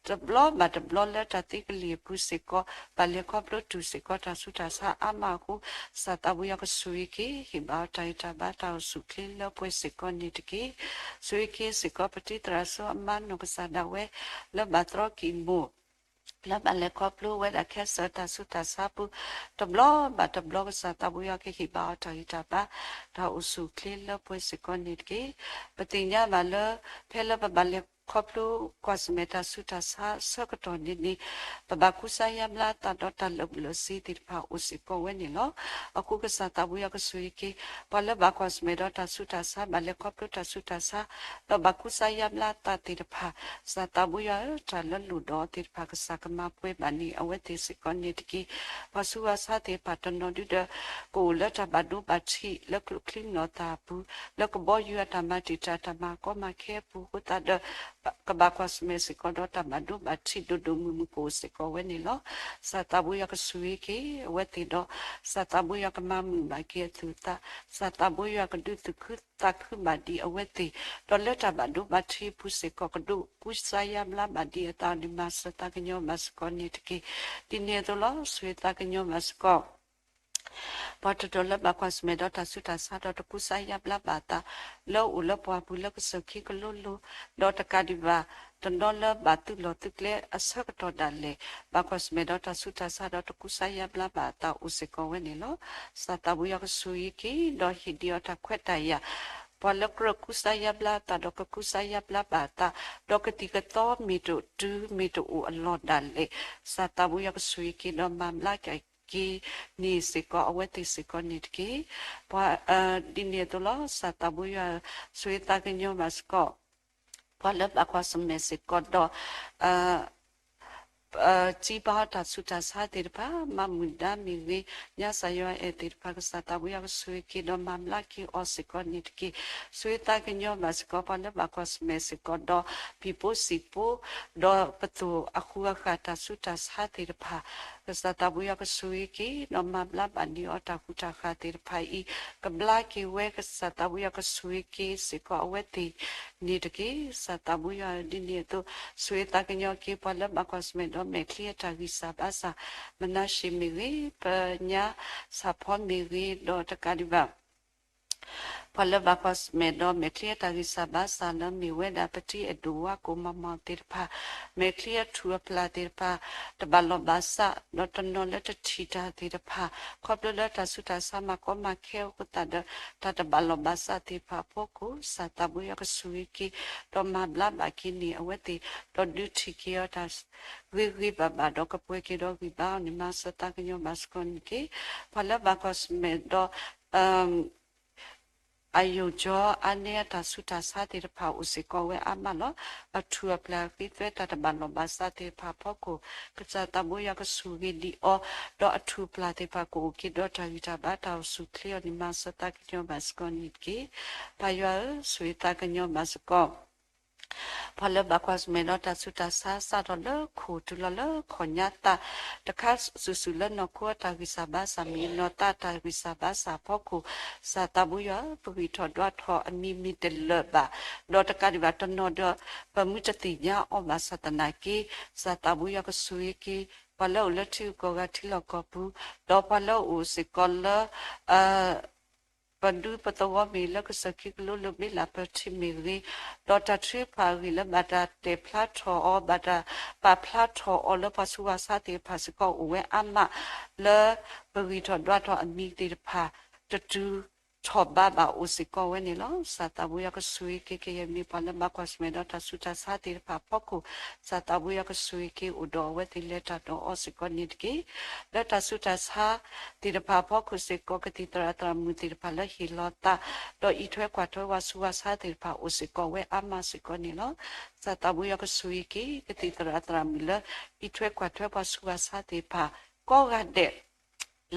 တဘျီဘၣ်တဘျီလၢတၢ်သ့ကလံၤအပူၤစ့ၢ်ကီး ဘၣ်လဲၤခီဖျိတုၤစ့ၢ်ကီးတၢ်ဆူးတၢ်ဆါအါမးအဃိ, ကစၢ်သးဘိယွၤကဆိၣ်ဂ့ၤက့ၤ ဟ့ၣ်ဘၣ်အီၤတၢ်ဂံၢ်တၢ်ဘါ တၢ်အိၣ်ဆူၣ်အိၣ်ချ့လၢပှဲၤစ့ၢ်ကီးန့ၣ်တက့ၢ်. ဆိၣ်ဂ့ၤက့ၤစ့ၢ်ကီး ပတံသရၣ်ဆိအမါနီၢ်ကစၢ်ဒၣ်ဝဲ လၢဘၣ်သရီကံၢ်မိၢ် လၢဘၣ်လဲၤခီဖျိဝဲဒၣ်ခဲစၢၢ်တၢ်ဆူးတၢ်ဆါပူၤ တဘျီဘၣ်တဘျီ ကစၢ်သးဘိယွၤကဟ့ၣ်ဘၣ်အီၤတၢ်ဂံၢ်တၢ်ဘါ တၢ်အိၣ်ဆူၣ်အိၣ်ချ့လၢပှဲၤစ့ၢ်ကီးန့ၣ်တက့ၢ်. ပသ့ၣ်ညါဘၣ်လၢ ဖဲလၢပဘၣ်လဲၤခီဖျိကွၢ်ဆၢၣ်မဲာ်တၢ်ဆူးတၢ်ဆါအဆၢကတီၢ်န့ၣ်န့ၣ် ပဘၣ်ကူစါယါဘျါအသးဒီးတၢ်လၢာ်ဘူၣ်လၢာ်စ့ၤသ့ၣ်တဖၣ်အိၣ်စ့ၢ်ကီးဝဲန့ၣ်လီၤ. အဃိကစၢ်သးဘိယွၤကဆိၣ်ဂ့ၤက့ၤ ပှၤလၢဘၣ်ကွၢ်ဆၢၣ်မဲာ်ဒီးတၢ်ဆူးတၢ်ဆါ ဘၣ်လဲၤခီဖျိတၢ်ဆူးတၢ်ဆါ ဒီးဘၣ်ကူစါယါဘျါအသးသ့ၣ်တဖၣ် ကစၢ်သးဘိယွၤဧၢ, တၢ်လၢလိၣ်ဒီးအီၤသ့ၣ်တဖၣ် ကစၢ်ကမၤပှဲၤဘၣ်န့ၢ်အဝဲသ့ၣ်စ့ၢ်ကီးန့ၣ်တက့ၢ်. ပှၤဆူးပှၤဆါသ့ၣ်တဖၣ်တနီၤဒုဒီး ကအိၣ်လၢတၢ်ဘၣ်ဒိဘၣ်ထံးလၢကျိချံနီၣ်သၣ်အပူၤ လၢကဘီယူၤအတၢ်မၤတံာ်တာ်တၢ်မၤကီမၤခဲအပူၤအဃိသတးဒီး ကဘၣ်ကွၢ်ဆၢၣ်မဲာ်စ့ၢ်ကီးဒီးတၢ်ဘၣ်ဒိဘၣ်ထံးဒိၣ်ဒိၣ်မုၢ်မုၢ်ကအိၣ်စ့ၢ်ကီးဝဲန့ၣ်လီၤ. ကစၢ်သးဘိယွၤကဆိၣ်ဂ့ၤက့ၤအဝဲသ့ၣ်ဒီး ကစၢ်သးဘိယွၤကမၤမုာ်ဘၣ်က့ၤအသူၣ်အသး, ကစၢ်သးဘိယွၤကဒုးသူၣ်ခုသးခုဘၣ်ဒံးအဝဲသ့ၣ်, ဒီးလၢတၢ်ဘၣ်ဒိဘၣ်ထံးအပူၤစ့ၢ်ကီး ကဒိးကူစါယါဘျါဘၣ်ဒံးအသးန့ၣ် မၤစၢၤသးကညီၤဘၣ်စ့ၢ်ကီးန့ၣ်တက့ၢ်. ဒ်န့ၣ်အသိးလီၤ. ဆိၣ်ဂ့ၤသးကညီၤဘၣ်စ့ၢ်ကီး ပှၤတတီၤလၢဘၣ်ကွၢ်ဆၢၣ်မဲာ်ဒီးတၢ်ဆူးတၢ်ဆါဒီးတကူစါယါဘျါဘၣ်အသး လၢအအိၣ်လၢပှၢ်ပူၤလၢကစၢၢ်ခံကလိလိၤ, ဒီးတကးဒံးဘၣ် တနီၤလၢဘၣ်သုးလီၢ်သုးကျဲအဆၢကတီၢ်ဒၣ်လဲာ် ဘၣ်ကွၢ်ဆၢၣ်မဲာ်ဒီးတၢ်ဆူးတၢ်ဆါဒီးတကူစါယါဘျါဘၣ်အသးအိၣ်စ့ၢ်ကီးဝဲန့ၣ်လီၤ. ကစၢ်သးဘိယွၤကဆိၣ်ဂ့ၤက့ၤ ဒီးဟ့ၣ်ဒံးအီၤတၢ်ခွဲးတၢ်ယာ် ပှၤလၢကြၢးကူစါယါဘျါအသးဒီးကကူစါယါဘျါဘၣ်အသး ဒီးကသံၣ်ကသီမ့ၢ်တအိၣ်တုၤမ့ၢ်တအိၣ်အလီၢ်ဒၣ်လဲာ် ကစၢ်သးဘိယွၤကဆိၣ်ဂ့ၤက့ၤဒီးမၤဘျါက့ၤန့ၢ်စ့ၢ်ကီးအဝဲသ့ၣ်စ့ၢ်ကီးန့ၣ်တက့ၢ်. ပှၤ ဒ်န့ၣ်အသိးလီၤ. ကစၢ်သးဘိယွၤ ဆိၣ်ဂ့ၤသးကညီၤဘၣ်စ့ၢ်ကီး ပှၤလၢဘၣ်ကွၢ်ဆၢၣ်မဲာ်စ့ၢ်ကီးဒီး စံးဘၣ်အီၤတၢ်ဆူးတၢ်ဆါသ့ၣ်တဖၣ် မၤမုာ်ဒါမ့ၢ်ဂ့ၤ, ညါစၢ်ယွၤအဲၣ်သ့ၣ်တဖၣ် ကစၢ်သးဘိယွၤကဆိၣ်ဂ့ၤက့ၤဒီးမၤဘျါက့ၤအီၤစ့ၢ်ကီးန့ၣ်တက့ၢ်. ဆိၣ်ဂ့ၤသးကညီၤဘၣ်စ့ၢ်ကီး ပှၤလၢဘၣ်ကွၢ်ဆၢၣ်မဲာ်စ့ၢ်ကီးဒီး ပံၤပိစံၣ်ပိ ဒီးပသိၣ်အဃူအဃာ်တၢ်ဆူးတၢ်ဆါသ့ၣ်တဖၣ် ကစၢ်သးဘိယွၤကဆိၣ်ဂ့ၤက့ၤ ဒီးမၤဘျါဘၣ်န့ၢ်အီၤတၢ်ဃူတၢ်ဃာ်သ့ၣ်တဖၣ်အံၤ ကဘျါက့ၤဝဲ ကစၢ်သးဘိယွၤကဆိၣ်ဂ့ၤက့ၤစ့ၢ်ကီးအဝဲသ့ၣ်န့ၣ်တက့ၢ်. ကစၢ်သးဘိယွၤဒ်န့ၣ်အသိး ဆိၣ်ဂ့ၤသးကညီၤက့ၤ ပှၤလၢဘၣ်ကွၢ်ဆၢၣ်မဲာ်ဒီးမဲာ်ချံအတၢ်ဂံၢ်စၢ်ဘါစၢ် မနၤၡ့မ့ၢ်ဂ့ၤ, ပညါစၢ်ဖီမ့ၢ်ဂ့ၤ, ဒီးတကးဒံးဘၣ် ပှၤလၢဘၣ်ကွၢ်ဆၢၣ်မဲာ်ဒီးမဲာ်ချံအတၢ်ဂံၢ်စၢ်ဘါစၢ်လၢမ့ၢ်ဝဲဒၣ် ပထံၣ်အဲၣ်ဒိၣ်ဝါကိၢ်မီၢ်မီၢ်သ့ၣ်တဖၣ်, မဲာ်ချံအထူၣ်အပျၢ်သ့ၣ်တဖၣ် တဘၣ်လီၢ်ဘၣ်စး ဒီးတနီၤလၢတထံၣ်တၢ်သ့ၣ်တဖၣ် ခီဖျိလၢတၢ်ဆူးတၢ်ဆါမၤကီမၤခဲအဃိသတးဒီး တၢ်တဘၣ်လီၢ်ဘၣ်စးသ့ၣ်တဖၣ်အဖီခိၣ် ကစၢ်သးဘိယွၤကဆိၣ်ဂ့ၤက့ၤ ဒီးမၤဘျါဘၣ်က့ၤန့ၢ်အဝဲသ့ၣ် ဒီးဒုးထံၣ်က့ၤအီၤတၢ်ဂ့ၤဂ့ၤဘၣ်ဘၣ် ဒီးကပှဲၤက့ၤဒီးဂံၢ်ဘါအီၤန့ၣ် မၤစၢၤသးကညီၤဘၣ်စ့ၢ်ကီးန့ၣ်တက့ၢ်. ပှၤလၢဘၣ်ကွၢ်ဆၢၣ်မဲာ်ဒီး အယိာ်ကၠီအါန့ၢ်အတၢ်ဆူးတၢ်ဆါသ့ၣ်တဖၣ်အိၣ်စ့ၢ်ကီးဝဲအါမးလီၤ. အထူၣ်အပျၢ်အဃ့သွဲတၢ်တဘၣ်လိာ်ဘၣ်စးသ့ၣ်တဖၣ်အဖီခိၣ် ကစၢ်သးဘိယွၤကဆိၣ်ဂ့ၤဒံးအီၤ, ဒီးအထူၣ်အပျၢ်သ့ၣ်တဖၣ်ကအိၣ်က့ၤဒီးတၢ်ဂံၢ်တၢ်ဘါတၢ်အိၣ်ဆူၣ်ချ့အီၤန့ၣ် မၤစၢၤသးကညီၤဘၣ်စ့ၢ်ကီးန့ၣ်တက့ၢ်. ပၢ်ယွၤဧၢ, ဆိၣ်ဂ့ၤသးကညီၤဘၣ်စ့ၢ်ကီး ပှၤလၢဘၣ်ကွၢ်ဆၢၣ်မဲာ်ဒီးတၢ်ဆူးတၢ်ဆါ စးထီၣ်လၢခိၣ်တုၤလီၤလၢခီၣ်ညါသး တခါစုာ်စုာ်လၢနီၢ်ခိအတၢ်ဂံၢ်စၢ်ဘါစၢ် မ့ၢ်နီၢ်သးတၢ်ဂံၢ်စၢ်ဘါစၢ်အဖီခိၣ်, ကစၢ်သးဘိယွၤဧၢ, ပဂံၢ်ထီၣ်ဒွးထီၣ်အမံၤမ့ၢ်တလၢာ်ဘၣ်, ဒီးတကးဒံးဘၣ်တနီၤဒီး ပမုၢ်တသ့ၣ်ညါအီၤဘၣ်ဆၣ်သနာ်က့ ကစၢ်သးဘိယွၤကဆိၣ်ဂ့ၤက့ၤ ပှၤလၢအိၣ်လၢထံဂုၤကီၢ်ဂၤထံလီၢ်ကီၢ်ပူၤ, ဒီးပှၤလၢအိၣ်စ့ၢ်ကီးလၢ ပဒူပသဝီမ့ၢ်ဂ့ၤ လၢကစၢၢ်ခံကလိလၢဘ့လးပထံမ့ၢ်ဂ့ၤ, ဒီးတၢ်ထုကဖၣ်အဂ့ၢ်လၢဘၣ်တၢ်တဲာ်ဖျါထီၣ်အီၤ ဘၣ်တၢ်ပာ်ဖျါထီၣ်အီၤလၢပှၤဆူးပှၤဆါသ့ၣ်တဖၣ်စ့ၢ်ကီးအိၣ်ဝဲအါမး, လၢပဂံၢ်ထီၣ်ဒွးထီၣ်အမံၤသ့ၣ်တဖၣ် တတုၤထီၣ်ဘးဘၣ်အိၣ်စ့ၢ်ကီးဝဲန့ၣ်လီၤ. ကစၢ်သးဘိယွၤကဆိၣ်ဂ့ၤက့ၤ ကယဲၢ်မ့ၢ်ပှၤလၢဘၣ်ကွၢ်ဆၢၣ်မဲာ်ဒီးတၢ်ဆူးတၢ်ဆါသ့ၣ်တဖၣ်အဖီခိၣ်, ကစၢ်သးဘိယွၤကဆိၣ်ဂ့ၤက့ၤအိၣ်ဒီးအဝဲသ့ၣ်လဲၤတၢ်ဒီးအီၤစ့ၢ်ကီးန့ၣ်တက့ၢ်. လၢတၢ်ဆူးတၢ်ဆါသ့ၣ်တဖၣ်အဖီခိၣ်စ့ၢ်ကီး ကသံၣ်သရၣ်သရၣ်မုၣ်သ့ၣ်တဖၣ်လၢဟ့ၣ်လီၤသး ဒီးအံးထွဲကွၢ်ထွဲပှၤဆူးပှၤဆါသ့ၣ်တဖၣ်အိၣ်စ့ၢ်ကီးဝဲအါမးစ့ၢ်ကီးန့ၣ်လီၤ. ကစၢ်သးဘိယွၤကဆိၣ်ဂ့ၤက့ၤ ကသံၣ်သရၣ်သရၣ်မုၣ်လၢ အံးထွဲကွၢ်ထွဲပှၤဆူးပှၤဆါသ့ၣ်တဖၣ် ကိးဂၤဒဲး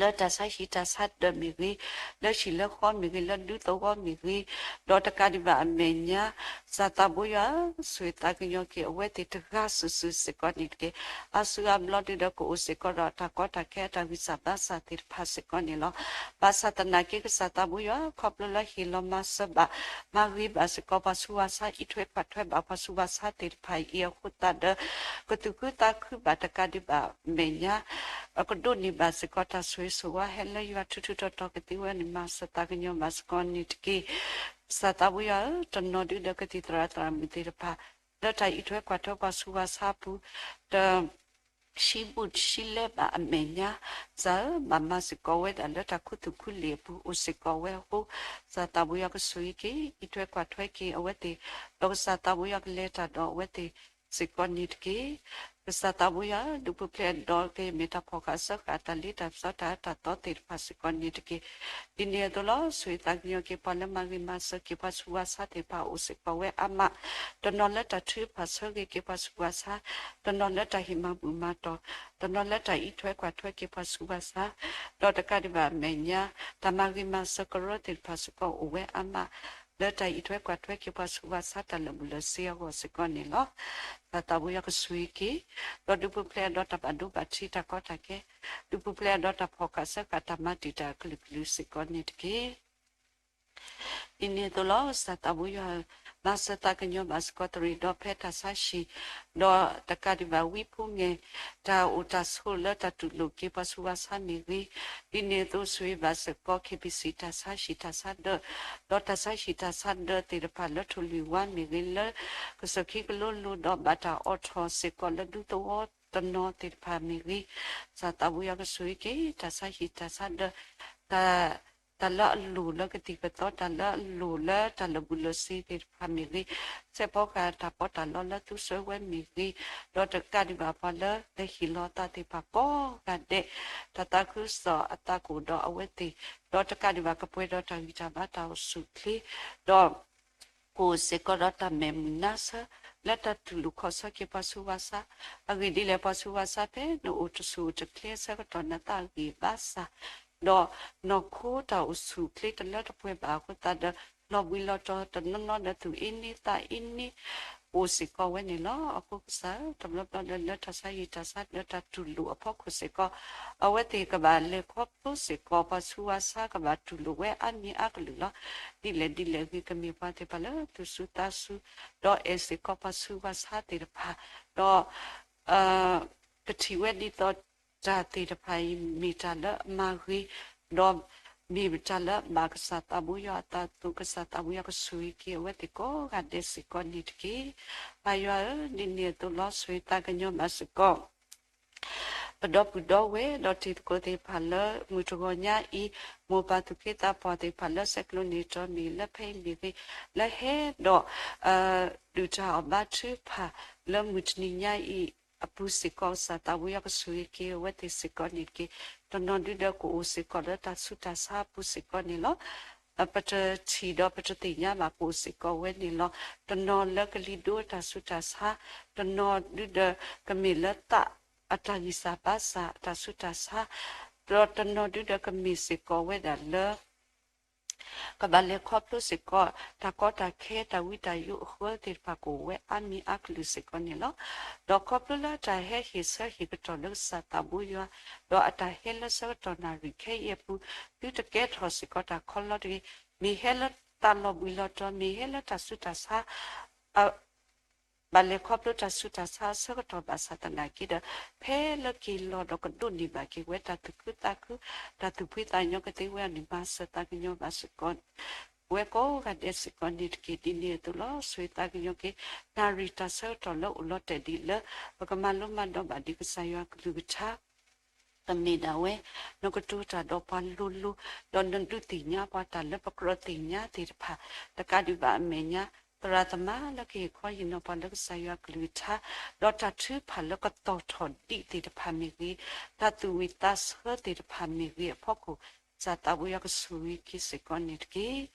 လၢတၢ်ဆါဟံၣ်တၢ်ဆါဒၢးမ့ၢ်ဂ့ၤ, လၢဟံၣ်လၢဃီမ့ၢ်ဂ့ၤ, လၢဒူသဝီမ့ၢ်ဂ့ၤ, ဒီးတကးဒံးဘၣ်အမဲာ်ညါ, ကစၢ်သးဘိယွၤဧၢ, ဆိၣ်ဂ့ၤသးကညီၤက့ၤအဝဲသ့ၣ်တဂၤစုာ်စုာ်စ့ၢ်ကီးန့ၣ်တက့ၢ်. အါစုအါဘျီဒုဒီးကအိၣ်စ့ၢ်ကီးဒီးတၢ်ကီတၢ်ခဲအတၢ်ဂံၢ်စၢ်ဘါစၢ်သ့ၣ်တဖၣ်စ့ၢ်ကီးန့ၣ်လီၤ. ဘၣ်ဆၣ်သနာ်က့ ကစၢ်သးဘိယွၤဧၢ, ခီဖျိလၢဟ့ၣ်လီၤမၤစၢၤဘၣ် မၤဂ့ၤဘၣ်စ့ၢ်ကီးပှၤဆူးပှၤဆါ, အံးထွဲကွၢ်ထွဲဘၣ်ပှၤဆူးပှၤဆါသ့ၣ်တဖၣ်အံၤအဃိသတးဒီး ကသူၣ်ခုသးခုဘၣ်တကးဒံးဘၣ်အမဲာ်ညါ ကဒိးန့ၢ်ဘၣ်စ့ၢ်ကီးတၢ်ဆိၣ်ဂ့ၤဆိၣ်ဝါ ဟဲလၢယွၤထူထူတီတီကသ့ဝဲန့ၣ် မၤစၢၤသးကညီၤဘၣ်စ့ၢ်ကီးန့ၣ်တက့ၢ်. ကစၢ်သးဘိယွၤဧၢ, တနီၤဒုဒီးကသံၣ်သရၣ်သရၣ်မုၣ်သ့ၣ်တဖၣ် လၢတၢ်အံးထွဲကွၢ်ထွဲပှၤဆူးပှၤဆါအပူၤ တ ဆံးဘူးတဆံးလဲဘၣ်အမဲာ်ညါ, ကစၢ်ဧၢ, ဘၣ်မၤစ့ၢ်ကီးဝဲဒၣ်လၢတၢ်ခူသူၣ်ခူလံာ်အပူၤအိၣ်စ့ၢ်ကီးဝဲအဃိ, ကစၢ်သးဘိယွၤကဆိၣ်ဂ့ၤက့ၤ အံးထွဲကွၢ်ထွဲက့ၤအဝဲသ့ၣ်, ဒီးကစၢ်သးဘိယွၤကလဲၤတၢ်ဒီးအဝဲသ့ၣ်စ့ၢ်ကီးန့ၣ်တက့ၢ်. ကစၢ်သးဘိယွၤဧၢ, ဒုးပူၤဖျဲးဒီးကယဲၢ်မ့ၢ်တၢ်ဖီၣ်ဃာ်စၢဃာ်တၢ်လ့တၢ်ပစီတၢ်အၢတၢ်သီသ့ၣ်တဖၣ်စ့ၢ်ကီးန့ၣ်တက့ၢ်. ဒ်န့ၣ်အသိးလီၤ, ဆိၣ်ဂ့ၤသးကညီၤက့ၤပှၤလၢမၤဂ့ၤမၤစၢၤက့ၤပှၤဆူးပှၤဆါသ့ၣ်တဖၣ်အိၣ်စ့ၢ်ကီးဝဲအါမး, တနီၤလၢတၢ်ထုကဖၣ်ဆၢဂ့ၤက့ၤပှၤဆူးပှၤဆါ, တနီၤလၢတၢ်ဟ့ၣ်မၤဘူၣ်မၤတီၢ်, တနီၤလၢတၢ်အံးထွဲကွၢ်ထွဲက့ၤပှၤဆူးပှၤဆါ, ဒီးတကးဒံးဘၣ်အမဲာ်ညါ တၢ်မၤဂ့ၤမၤစၢၤကရၢသ့ၣ်တဖၣ်စ့ၢ်ကီးအိၣ်ဝဲအါမး, လၢတၢ်အံးထွဲကွၢ်ထွဲက့ၤပှၤဆူးပှၤဆါတၢ်လၢာ်ဘူၣ်လၢာ်စ့အဂီၢ်စ့ၢ်ကီးန့ၣ်လီၤ. ကစၢ်သးဘိယွၤကဆိၣ်ဂ့ၤက့ၤ, ဒီးဒုးပူၤဖျဲးဒီးတၢ်ဘၣ်ဒိဘၣ်ထံးတၢ်ကီတၢ်ခဲ, ဒုးပူၤဖျဲးဒီးတၢ်ဖီၣ်ဃာ်စၢဃာ်တၢ်မၤတံာ်တာ်အကလုာ်ကလုာ်စ့ၢ်ကီးန့ၣ်တက့ၢ်. ဒ်န့ၣ်အသိးလီၤ, ကစၢ်သးဘိယွၤဧၢ, မၤစၢၤသးကညီၤဘၣ်စ့ၢ်ကီးတရံးဒီးဖဲတၢ်ဆါဟံၣ်, ဒီးတကးဒံးဘၣ်ဝံဖိမ့ၢ် တၢ်အိၣ်တၢ်ဆိးလၢတၢ်တူၢ်လိာ်က့ၤပှၤဆူးပှၤဆါမ့ၢ်ဂ့ၤ, ဒ်န့ၣ်အသိးဆိၣ်ဂ့ၤဘၣ်စ့ၢ်ကီး KBC တၢ်ဆါဟံၣ်တၢ်ဆါဒၢး, ဒီးတၢ်ဆါဟံၣ်တၢ်ဆါဒၢးသ့ၣ်တဖၣ်လၢထိၣ်လွံၢ်ဝါမ့ၢ်ဂ့ၤ, လၢကစၢၢ်ခံကလိလိၤဒီးဘၣ်တၢ်အိးထီၣ်စ့ၢ်ကီးလၢဒူသဝီတနီၤသ့ၣ်တဖၣ်မ့ၢ်ဂ့ၤ, ကစၢ်သးဘိယွၤကဆိၣ်ဂ့ၤက့ၤ တၢ်ဆါဟံၣ်တၢ်ဆါဒၢး, တၢ် တၢ်လၢအလိၣ်လၢကသံၣ်ကသီ, တၢ်လၢအလိၣ်လၢတၢ်လၢာ်ဘူၣ်လၢာ်စ့သ့ၣ်တဖၣ်မ့ၢ်ဂ့ၤ, ဆဲးဖီကၤတၢ်ပီးတၢ်လီလၢသူစၢၤဝဲမ့ၢ်ဂ့ၤ, ဒီးတကးဒံးဘၣ်ပှၤလၢလဲၤဟ့ၣ်လီၤသးသ့ၣ်တဖၣ်ကိးဂၤဒဲး, တၢ်သးခုကစီၣ်အသးကအိၣ်ဒီးအဝဲသ့ၣ်, ဒီးတကးဒံးဘၣ်ကပှဲၤဒီးတၢ်ဂံၢ်တၢ်ဘါတၢ်အိၣ်ဆူၣ်အိၣ်ချ့, ဒီး ကအိၣ်စ့ၢ်ကီးဒီးတၢ်မဲာ်မုာ်နါဆၢ လၢတၢ်တူၢ်လိာ်ခီၣ်ဆၢက့ၤပှၤဆူးပှၤဆါ, အဂ့ၢ်ဒ်လဲၣ် ပှၤဆူးပှၤဆါဖဲနအိၣ်တဆူၣ်အိၣ်တချ့အဆၢကတီၢ် နသးဂ့ၤဘၣ်ဆၣ်, ဒီးနီၢ်ခိတၢ်အိၣ်ဆူၣ်အိၣ်ချ့တလၢတပှဲၤဘၣ်အဃိသတးဒီး လီၤဘှံးလီၤတီၤတနီၤနီၤဒီးသူၣ်အ့န့သးအ့န့ အိၣ်စ့ၢ်ကီးဝဲန့ၣ်လီၤ. အဃိကစၢ်ဧၢ, တဘျီဘျီဒီးလၢတၢ်ဆါဟံၣ်တၢ်ဆါဒၢးတၢ်တူၢ်လိာ်အဖီခိၣ်စ့ၢ်ကီး, အဝဲသ့ၣ်ကဘၣ်လဲၤခီဖျိစ့ၢ်ကီး ပှၤဆူးပှၤဆါကဘၣ်တူၢ်လိာ်ဝဲအါမံၤအါကလုာ်လီၤ. ဒ်လဲၣ်ဒ်လဲၣ်ဂ့ၤ ကမ့ၢ်ပှၤသ့ၣ်တဖၣ်လၢသူၣ်စူၤသးစူၤ, ဒီးအဲၣ်စ့ၢ်ကီးပှၤဆူးပှၤဆါသ့ၣ်တဖၣ်, ဒီး ကထံၣ်ဝဲဒ်သိးတၢ်သ့ၣ်တဖၣ်အံၤ မ့ၢ်တၢ်လၢအမၤဂ့ၤ, ဒီးမ့ၢ်တၢ်လၢအဘၣ်ကစၢ်သးဘိယွၤအသးအသိး ကစၢ်သးဘိယွၤကဆိၣ်ဂ့ၤက့ၤအဝဲသ့ၣ်ကိးဂၤဒဲးစ့ၢ်ကီးန့ၣ်တက့ၢ်. ပၢ်ယွၤဧၢ, ဒ်န့ၣ်အသိးလီၤ ဆိၣ်ဂ့ၤသးကညီၤဘၣ်စ့ၢ်ကီး ပဒီပုၢ်ဒီဝဲၢ်ဒီးတံၤသကိးသ့ၣ်တဖၣ်လၢမုၢ်တဂီၤညါအံၤ, မိၢ်ပၢ်သူၣ်က့သးပှၢ်သ့ၣ်တဖၣ်လၢဆဲးကျိးန့ၢ်တၢ်မ့ၢ်ဂ့ၤ လၢဖဲအံၤမ့ၢ်ဂ့ၤ, လၢဟဲဒီး ဒုၣ်တၢ်အီၣ်ဘါထုကဖၣ်လၢမုၢ်တနံၤညါအံၤအပူၤစ့ၢ်ကီး ကစၢ်သးဘိယွၤကဆိၣ်ဂ့ၤက့ၤအဝဲသ့ၣ်စ့ၢ်ကီးန့ၣ်တက့ၢ်. တနီၤဒုဒီးကအိၣ်စ့ၢ်ကီးလၢတၢ်ဆူးတၢ်ဆါအပူၤစ့ၢ်ကီးန့ၣ်လီၤ. ပတထံၣ်ဒီးပတသ့ၣ်ညါဘၣ် ကအိၣ်စ့ၢ်ကီးဝဲန့ၣ်လီၤ. တနီၤလၢကလံၤဒိတၢ်ဆူးတၢ်ဆါ, တနီၤဒုဒီးကမ့ၢ်လၢသးအတၢ်ဂံၢ်စၢ်ဘါစၢ်အတၢ်ဆူးတၢ်ဆါ, ဒီးတနီၤဒုဒီးကမ့ၢ်စ့ၢ်ကီးဝဲဒၣ်လၢ ကဘၣ်လဲၤခီဖျိစ့ၢ်ကီး တၢ်ကီတၢ်ခဲ တၢ်ဝံတၢ်ယိးအဃၢသ့ၣ်တဖၣ်ကအိၣ်ဝဲအါမံၤအါကလုာ်စ့ၢ်ကီးန့ၣ်လီၤ. ဒီးခီဖျိလၢအတၢ်ဟဲဟ့ၣ်ဆၢဟ့ၣ်ကတီၢ်လၢကစၢ်သးဘိယွၤ, ဒီးအတၢ်ဟဲလၢဆၢကတီၢ်နၣ်ရံၣ်ခဲအံၤအပူၤ, သုတကဲထီၣ်စ့ၢ်ကီးတၢ်ခီလီတဂ့ၤ. မ့ၢ်ဟဲလၢတၢ်လီၤဘှံးလီၤတီၤ, မ့ၢ်ဟဲလၢတၢ်ဆူးတၢ်ဆါ ဘၣ်လဲၤခီဖျိတၢ်ဆူးတၢ်ဆါအဆၢကတီၢ်ဘၣ်ဆၣ်သနာ်က့ဒီး, ဖဲလၢက့ၤလီၤဒီးကဒိးန့ၢ်ဘၣ်က့ၤဝဲတၢ်သူၣ်ခုသးခု, တၢ်သူၣ်ဖှံသးညီကသ့ဝဲအန့ၣ် မၤစၢၤသးကညီၤဘၣ်စ့ၢ်ကီး ဝဲကိးဂၤဒဲးစ့ၢ်ကီးန့ၣ်တက့ၢ်. ဒ်န့ၣ်အသိးလီၤ. ဆိၣ်ဂ့ၤသးကညီၤက့ၤ နၣ်ရံၣ်တၢ်ဆၢကတီၢ်လၢအိၣ်လီၤတဲာ်ဒ်လၢ ပကမၤလိမၤဒိးဘၣ်ဒံးကစၢ်ယွၤကလုၢ်ကထါ ကမ့ၢ်ဒၣ်ဝဲ နကတိၤတၢ်ဒီးပှၤလိၤလိၤ, ဒီးနဒုးသ့ၣ်ညါပှၤတၢ်လၢပကြၢးသ့ၣ်ညါသ့ၣ်တဖၣ်, တကးဒံးဘၣ်အမဲာ်ညါ သရၣ်သမါလၢကဟ့ၣ်ခီဟ့ၣ်နီၤပှၤလၢကစၢ်ယွၤကလုၢ်ကထါ, ဒီးတၢ်ထုကဖၣ်လၢကတီၤထီၣ်ဒံးသ့ၣ်တဖၣ်မ့ၢ်ဂ့ၤ, တၢ်သူၣ်ဝံၣ်သးဆၢသ့ၣ်တဖၣ်မ့ၢ်ဂ့ၤအဖီခိၣ်, ကစၢ်သးဘိယွၤကဆိၣ်ဂ့ၤက့ၤစ့ၢ်ကီးန့ၣ်တက့ၢ်.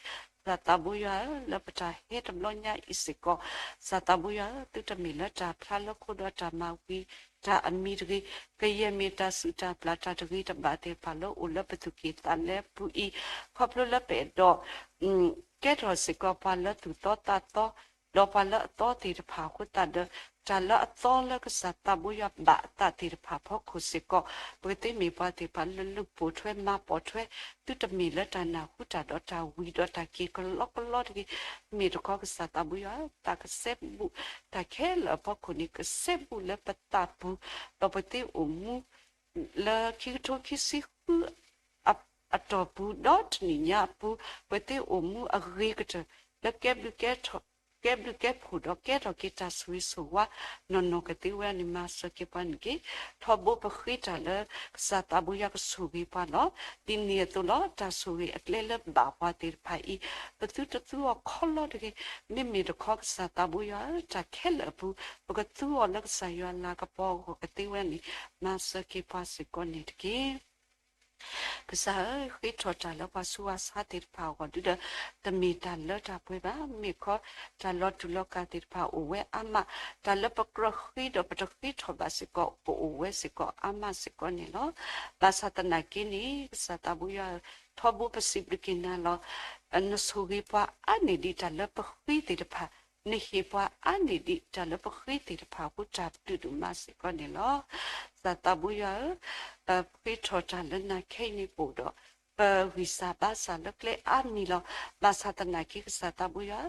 ကစၢ်သးဘိယွၤဧၢ, လၢပတၢ်ဟဲတဘျီညါအံၤစ့ၢ်ကီး, ကစၢ်သးဘိယွၤဧၢ, သုတမ့ၢ်လၢတၢ်ဖျါလၢခိဒီးတၢ်မၤဝံၤတၢ်အမံၤတဂ့ၤ, ကယဲၢ်မ့ၢ်တၢ်စူၢ်တၢ်ပျၢ်တၢ်တဂ့ၤတဘၣ်သ့ၣ်တဖၣ်လၢအိၣ်လၢပသူၣ်ကံၢ်သးလဲပူၤအံၤ, ခီဖျိလၢပအဲၣ်ဒိး ကဲထီၣ်စ့ၢ်ကီးပှၤလၢသူၣ်သီသးသီ, ဒီးပှၤလၢအသီသ့ၣ်တဖၣ်အဃိသတးဒီး, တၢ်လၢအသီလၢကစၢ်သးဘိယွၤဘၣ်အသးသ့ၣ်တဖၣ်အဖီခိၣ်စ့ၢ်ကီး, ပကသ့မ့ၢ်ပှၤသ့ၣ်တဖၣ်လၢလူၤပိာ်ထွဲမၤပိာ်ထွဲ, သုတမ့ၢ်လၢတၢ်နၢ်ဟူတၢ်ဒီးတၢ်ဝံၤဒီးတၢ်က့ၤကလီကလီတဂ့ၤ, မ့ၢ်တခီကစၢ်သးဘိယွၤ တၢ်ကစဲဘူး, တၢ်ခဲလၢာ်အဖီခိၣ်န့ၣ် ကစဲဘူးလၢပသးပူၤ, ဒီးပသ့အိၣ်မူ လၢခံကထိခံဆံဃု အတီၢ်ပူၤ ဒီးတနံၣ်ညါအပူၤ ပသ့အိၣ်မူအဂ့ၤကတၢၢ် လၢကဲဘျုးကဲဖှိၣ်ဒီးကဲထီၣ်က့ၤတၢ်ဆိၣ်ဂ့ၤဆိၣ်ဝါ နီၢ်နီၢ်ကသ့ဝဲန့ၣ် မၤစၢၤက့ၤပှၤန့ၣ်တက့ၢ်. ထီဘိပဃ့တၢ်လၢ ကစၢ်သးဘိယွၤကဆိၣ်ဂ့ၤပှၤလီၤ. ဒ်န့ၣ်အသိးလီၤ. တၢ်ဆိၣ်ဂ့ၤအကျဲလၢဘၣ်ပှၤသ့ၣ်တဖၣ်အံၤ ပသုတသူအီၤခီလီတဂ့ၤ. မ့မ့ၢ်တခီကစၢ်သးဘိယွၤဧၢ, တၢ်ခဲလၢာ်အပူၤ ပကသူအီၤလၢကစၢ်ယွၤလၤကပီၤအဂီၢ်ကသ့ဝဲန့ၣ် မၤစၢၤက့ၤပှၤစ့ၢ်ကီးန့ၣ်တက့ၢ်. ကစၢ်ဧၢ, ဃ့ထီၣ်တၢ်လၢပှၤဆူးပှၤဆါသ့ၣ်တဖၣ်အဂီၢ်ဒုဒီး တမ့ၢ်တၢ်လၢတၢ်ပှဲၤဘၣ်. မ့ၢ်ခီ တၢ်လီၤတူာ်လီၤကာ်သ့ၣ်တဖၣ်အိၣ်ဝဲအါမး, တၢ်လၢပကြၢးဃ့ဒီးပတဃ့ထီၣ်ဘၣ်စ့ၢ်ကီး ကအိၣ်ဝဲစ့ၢ်ကီးအါမးစ့ၢ်ကီးန့ၣ်လီၤ. ဘၣ်ဆၣ်သနာ်က့န့ၣ် ကစၢ်သးဘိယွၤဧၢ, ထီဘိပစံးဘျုးက့ၤနၤလီၤ. နဆိၣ်ဂ့ၤပှၤအါန့ၢ်ဒံးတၢ်လၢပဃ့သ့ၣ်တဖၣ်, နဟ့ၣ်ပှၤအါန့ၢ်ဒံးတၢ်လၢပဃ့သ့ၣ်တဖၣ်အဃိ တၢ်ဘျုးဒိၣ်မးစ့ၢ်ကီးန့ၣ်လီၤ. ကစၢ်သးဘိယွၤဧၢ, ပဃ့ထီၣ်တၢ်လၢနၤခဲအံၤန့ၣ် ပအိၣ်ဒီးပဂံၢ်စၢ်ဘါစၢ်လၢကျဲအါမံၤလီၤ. ဘၣ်ဆၣ်သနာ်က့ ကစၢ်သးဘိယွၤ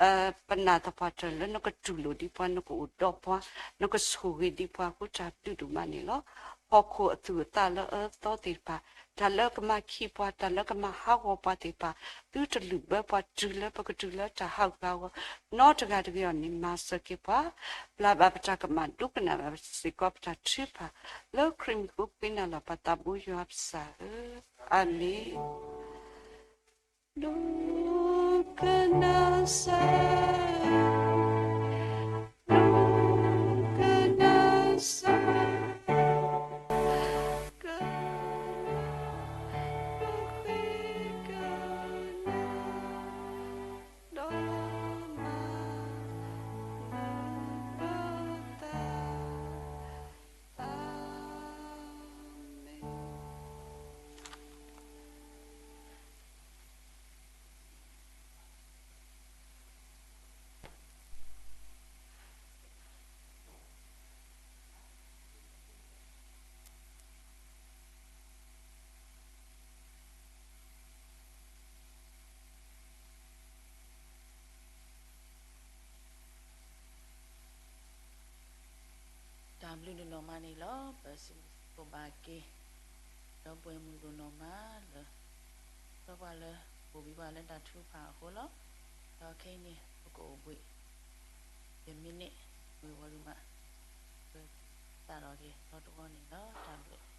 ဧၢ, ပနာ်သပှၢ်တၢၢ်လၢနကတူၢ်လိာ်ဒံးပှၤ, နကအိၣ်ဒီးပှၤ, နကဆိၣ်ဂ့ၤဒံးပှၤအဃိ တၢ်ဘျုးဒိၣ်မးန့ၣ်လီၤ. ဟီၣ်ခိၣ်အသူၣ်အသးလၢအအၢအသီသ့ၣ်တဖၣ်, တၢ်လၢကမၤခံပှၤ, တၢ်လၢကမၤဟးဂီၤပှၤသ့ၣ်တဖၣ်, သုတလုၢ်ဘၢပှၤ တုၤလၢပကတုၤလၢတၢ်ဟးဂူာ်ဟးဂီၤ နီတဂၤတဂ့ၤအီၤန့ၣ် မၤစၢၤက့ၤပှၤ, ပျၢ်ဘၣ်ပတၢ်ကမၣ် ဒိကနၣ်ဘၣ်စ့ၢ်ကီးပတၢ်ထုကဖၣ်, လၢခရံာ်မံၤဃိပဃ့နၤလီၤ ပသးဘိယွၤပစၢ်ဧၢ, အၤမ့ၣ်. တၢ်ဘျုးဒိၣ်နီၢ်မးန့ၣ်လီၤ. ပစံးဘျုးဘၣ်က့ၤ ဒီပုၢ်ဝဲၢ်မုၣ်ဒိၣ်နီၢ်မးလၢ ဒီးပှၤလၢအိၣ်ဘှံးဘၣ်လၢတၢ်ထုကဖၣ်အဃိလီၤ. ဒီးခဲအံၤန့ၣ် ပကအိၣ်ဘှံး ယမံးနံး ဝံၤဝီၤဒုးမး ပစးထီၣ်က့ၤလီၤတဝီန့ၣ်လီၤ. တၢ်ဘျုး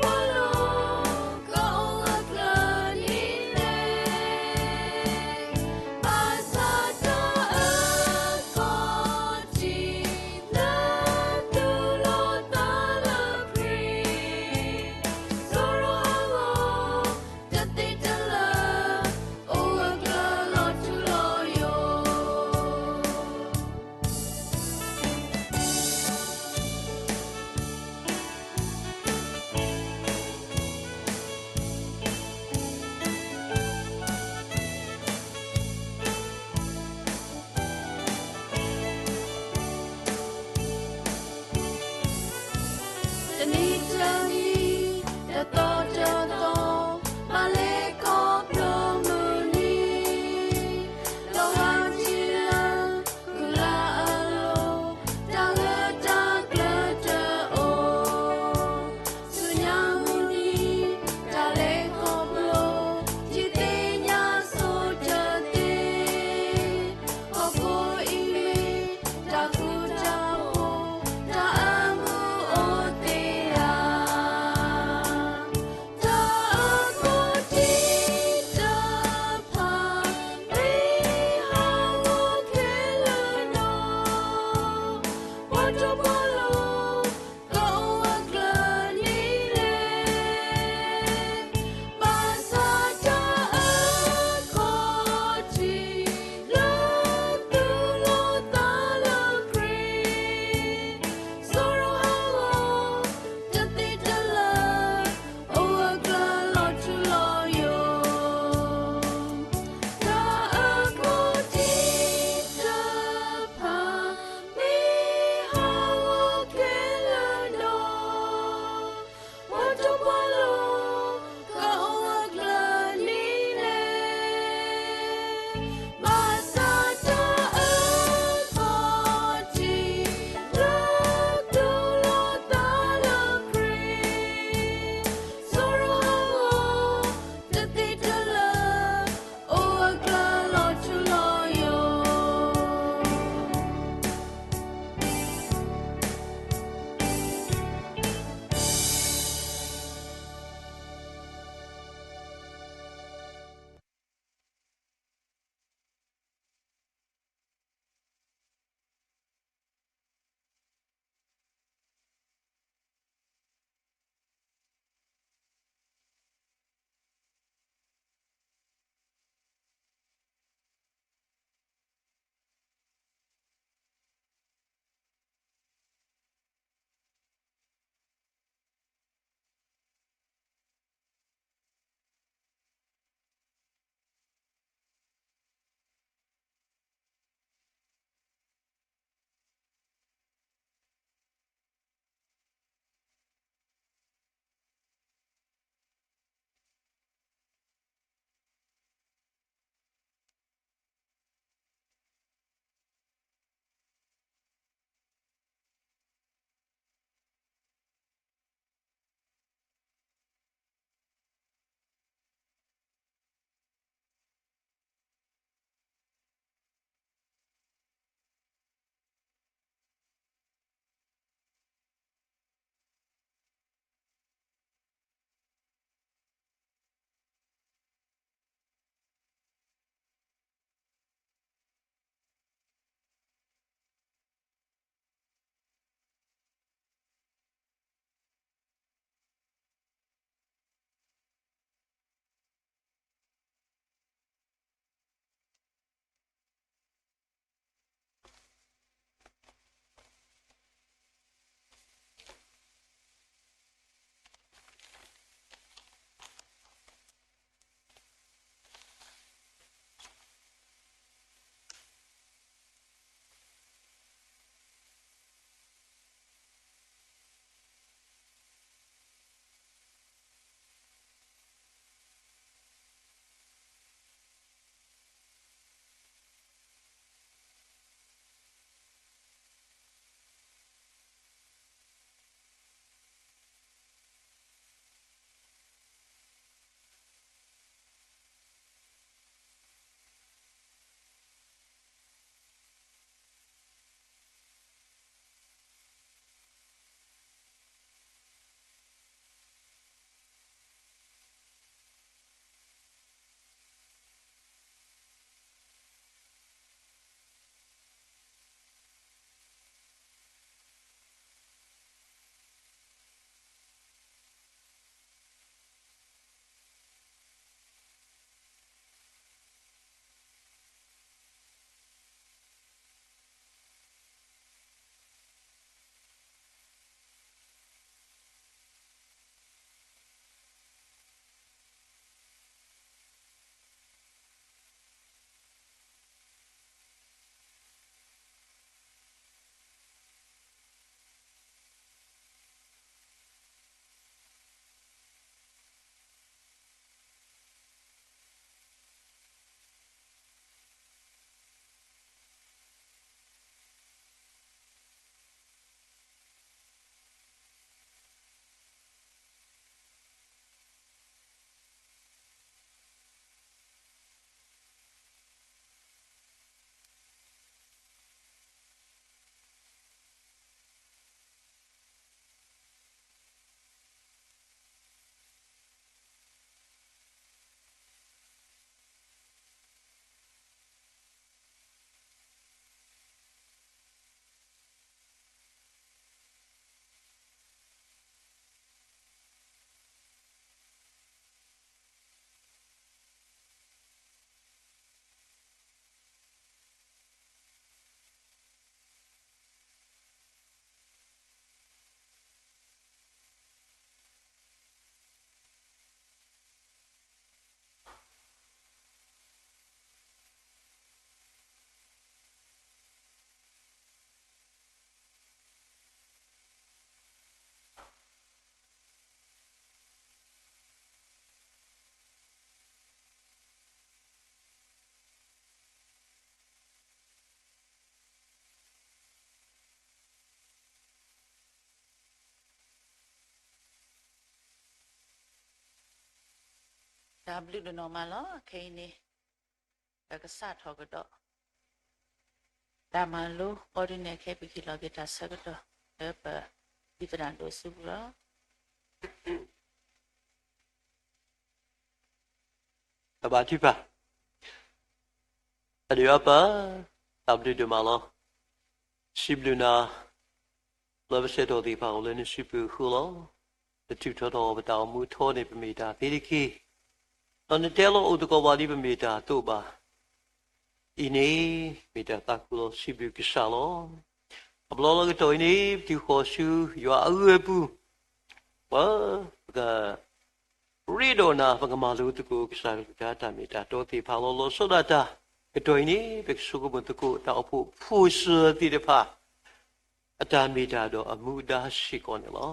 ပှၤလီၢ်ကအိၣ်အကျၢၤဒ်လဲၣ်, ဘၣ်ဆၣ်တၢ်အၢၣ်ခီၣ်ထံးလၢသူၣ်လီၤသးလၢခရံာ်, စီၤရိၤအဂီၢ် တသ့တလၢာ် အိၣ်အကျၢၤလီၤထူလီၤယိာ်. တနံၤတနံၤ, တသီတသီ, ဘၣ်လဲၤခီဖျိမုၢ်နံၤ, လီၤဂာ်ထံလၢ ကုလၢအလိၤ, တၢ်ဂၢၢ်တၢ်ကျၢၤတအိၣ်, ဆူညါမုၢ်နံၤ, တၢ်လဲၤခီဖျိ, ထံသ့ၣ်ညါဆိတသ့, ဟီၣ်ခိၣ်အံၤမ့ၢ် တၢ်ဃူတၢ်ဖိး, တၢ်အၢမူအိၣ်သ့ဧါ. တၢ်ဘျုးဒိၣ်နီၢ်မးလီၤ. ခဲအံၤန့ၣ် ပကစးထီၣ်ကဒီး တၢ်မၤလိအီၤဒ်န့ၣ် ခဲအံၤပကဟ့ၣ်လီၤက့ၤတၢ်ဆၢကတီၢ် လၢပဒံးသဒၣ်ဒိးဆူပူၤလီၤ. တၢ်ဘါထုကဖၣ်. အဒုးအါပၢ်, တၢ်ဘျုးဒိၣ်မးလီၤ. စံးဘျုးနၤ လၢပဆၢကတီၢ်သ့ၣ်တဖၣ်အိၣ်လၢနစုပူၤအဃိလီၤ. နထုးထီထီၣ်ပတၢ်အိၣ်မူထီန့ၣ် ပမ့ၢ်တၢ်သ့တက့ၢ်. ဒီးနတဲလီၤအိၣ်သကိးပှၤဒ်ပမ့ၢ်တၢ်အသိးဘၣ်. အံၤန့ၣ် မ့ၢ်တၢ်သးခုလီၤ စံးဘျုးကစၢ်လီၤ. အဘျီလၢကတီၢ်အံၤန့ၣ် ပတုၤဃီၤဆူယွၤအဂီၢ်အပူၤ, ပက ရ့ဒီးနၤ ပကမၤလိသကိးကစၢ်ကလုၢ်ကထါ တၢ်မ့ၢ်တၢ်တီသ့ၣ်တဖၣ်လီၤ. လီၤဆီဒၣ်တၢ် ကတီၢ်အံၤန့ၣ် ပကဆိကမိၣ်သကိးတၢ်အိၣ်ဖှိၣ်ဖိၣ်စၢၤသ့ၣ်တဖၣ် အတၢ်မ့ၢ်တၢ်ဒီးအမူအဒါစ့ၢ်ကီးန့ၣ်လီၤ.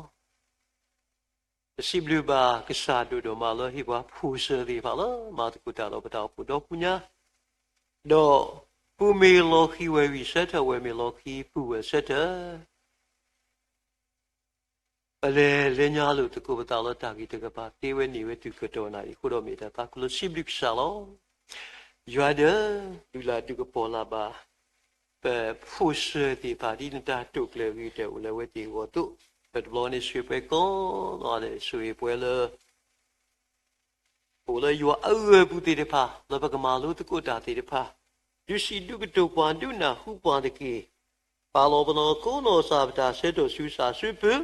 ပစံးဘျုးဘၣ်ကစၢ်ဒိၣ်ဒိၣ်မးလၢဟ့ၣ်ပှၤဖိၣ်စၢၤသ့ၣ်တဖၣ်လၢမၤသကိးတၢ်ဒီးပတၢ်အိၣ်ဖှိၣ်ဒီပုၢ်ညါ, ဒီးပူၤမ့ၢ်လီၤဃံၤဝဲဝံၤဆၢထၢၣ် ဝဲၢ်မ့ၢ်လီၤဃံၤပုၢ်ဝဲၢ်ဆၢထၢၣ် ပလဲၤလၢညါလိာ်သကိးပသးလၢတၢ်ဂံၢ်တကပၤ သ့ဝဲန့ၢ်ဝဲတုၤကတီၢ်နၣ်ရံၣ်အဃိဒီး မ့ၢ်တၢ်သးခုလီၤ စံးဘျုးကစၢ်လီၤ. ယွၤဒီး ဒုးလၢ်ဒုးကပီၤလၢ်ဘၣ် ပဖိၣ်စၢၤသ့ၣ်တဖၣ် ဒ်နတၢ်တိာ်ကျဲၤဂ့ၤတၢ်အိၣ်လၢအဝဲသ့ၣ်အဂီၢ်အသိး, ပတဘျီန့ၣ်ဆိၣ်ဂ့ၤပှဲၤကိးနီၢ်ဂၤဒဲး ဆိၣ်ဂ့ၤပှဲၤလၢ အိၣ်လၢယွၤအဂီၢ်အပူၤသ့ၣ်တဖၣ် လၢပကမၤလိသကိးတၢ်သ့ၣ်တဖၣ်, ဒုးစံးဒုးကတိၤပှၤ ဒုးနၢ်ဟူပှၤတက့ၢ်. ပာ်လီၤပနီၢ်ကိးနီၢ်စၢ် ပတၢ်ဆၢကတီၢ်ဆူစၢ်ဆူပူၤ,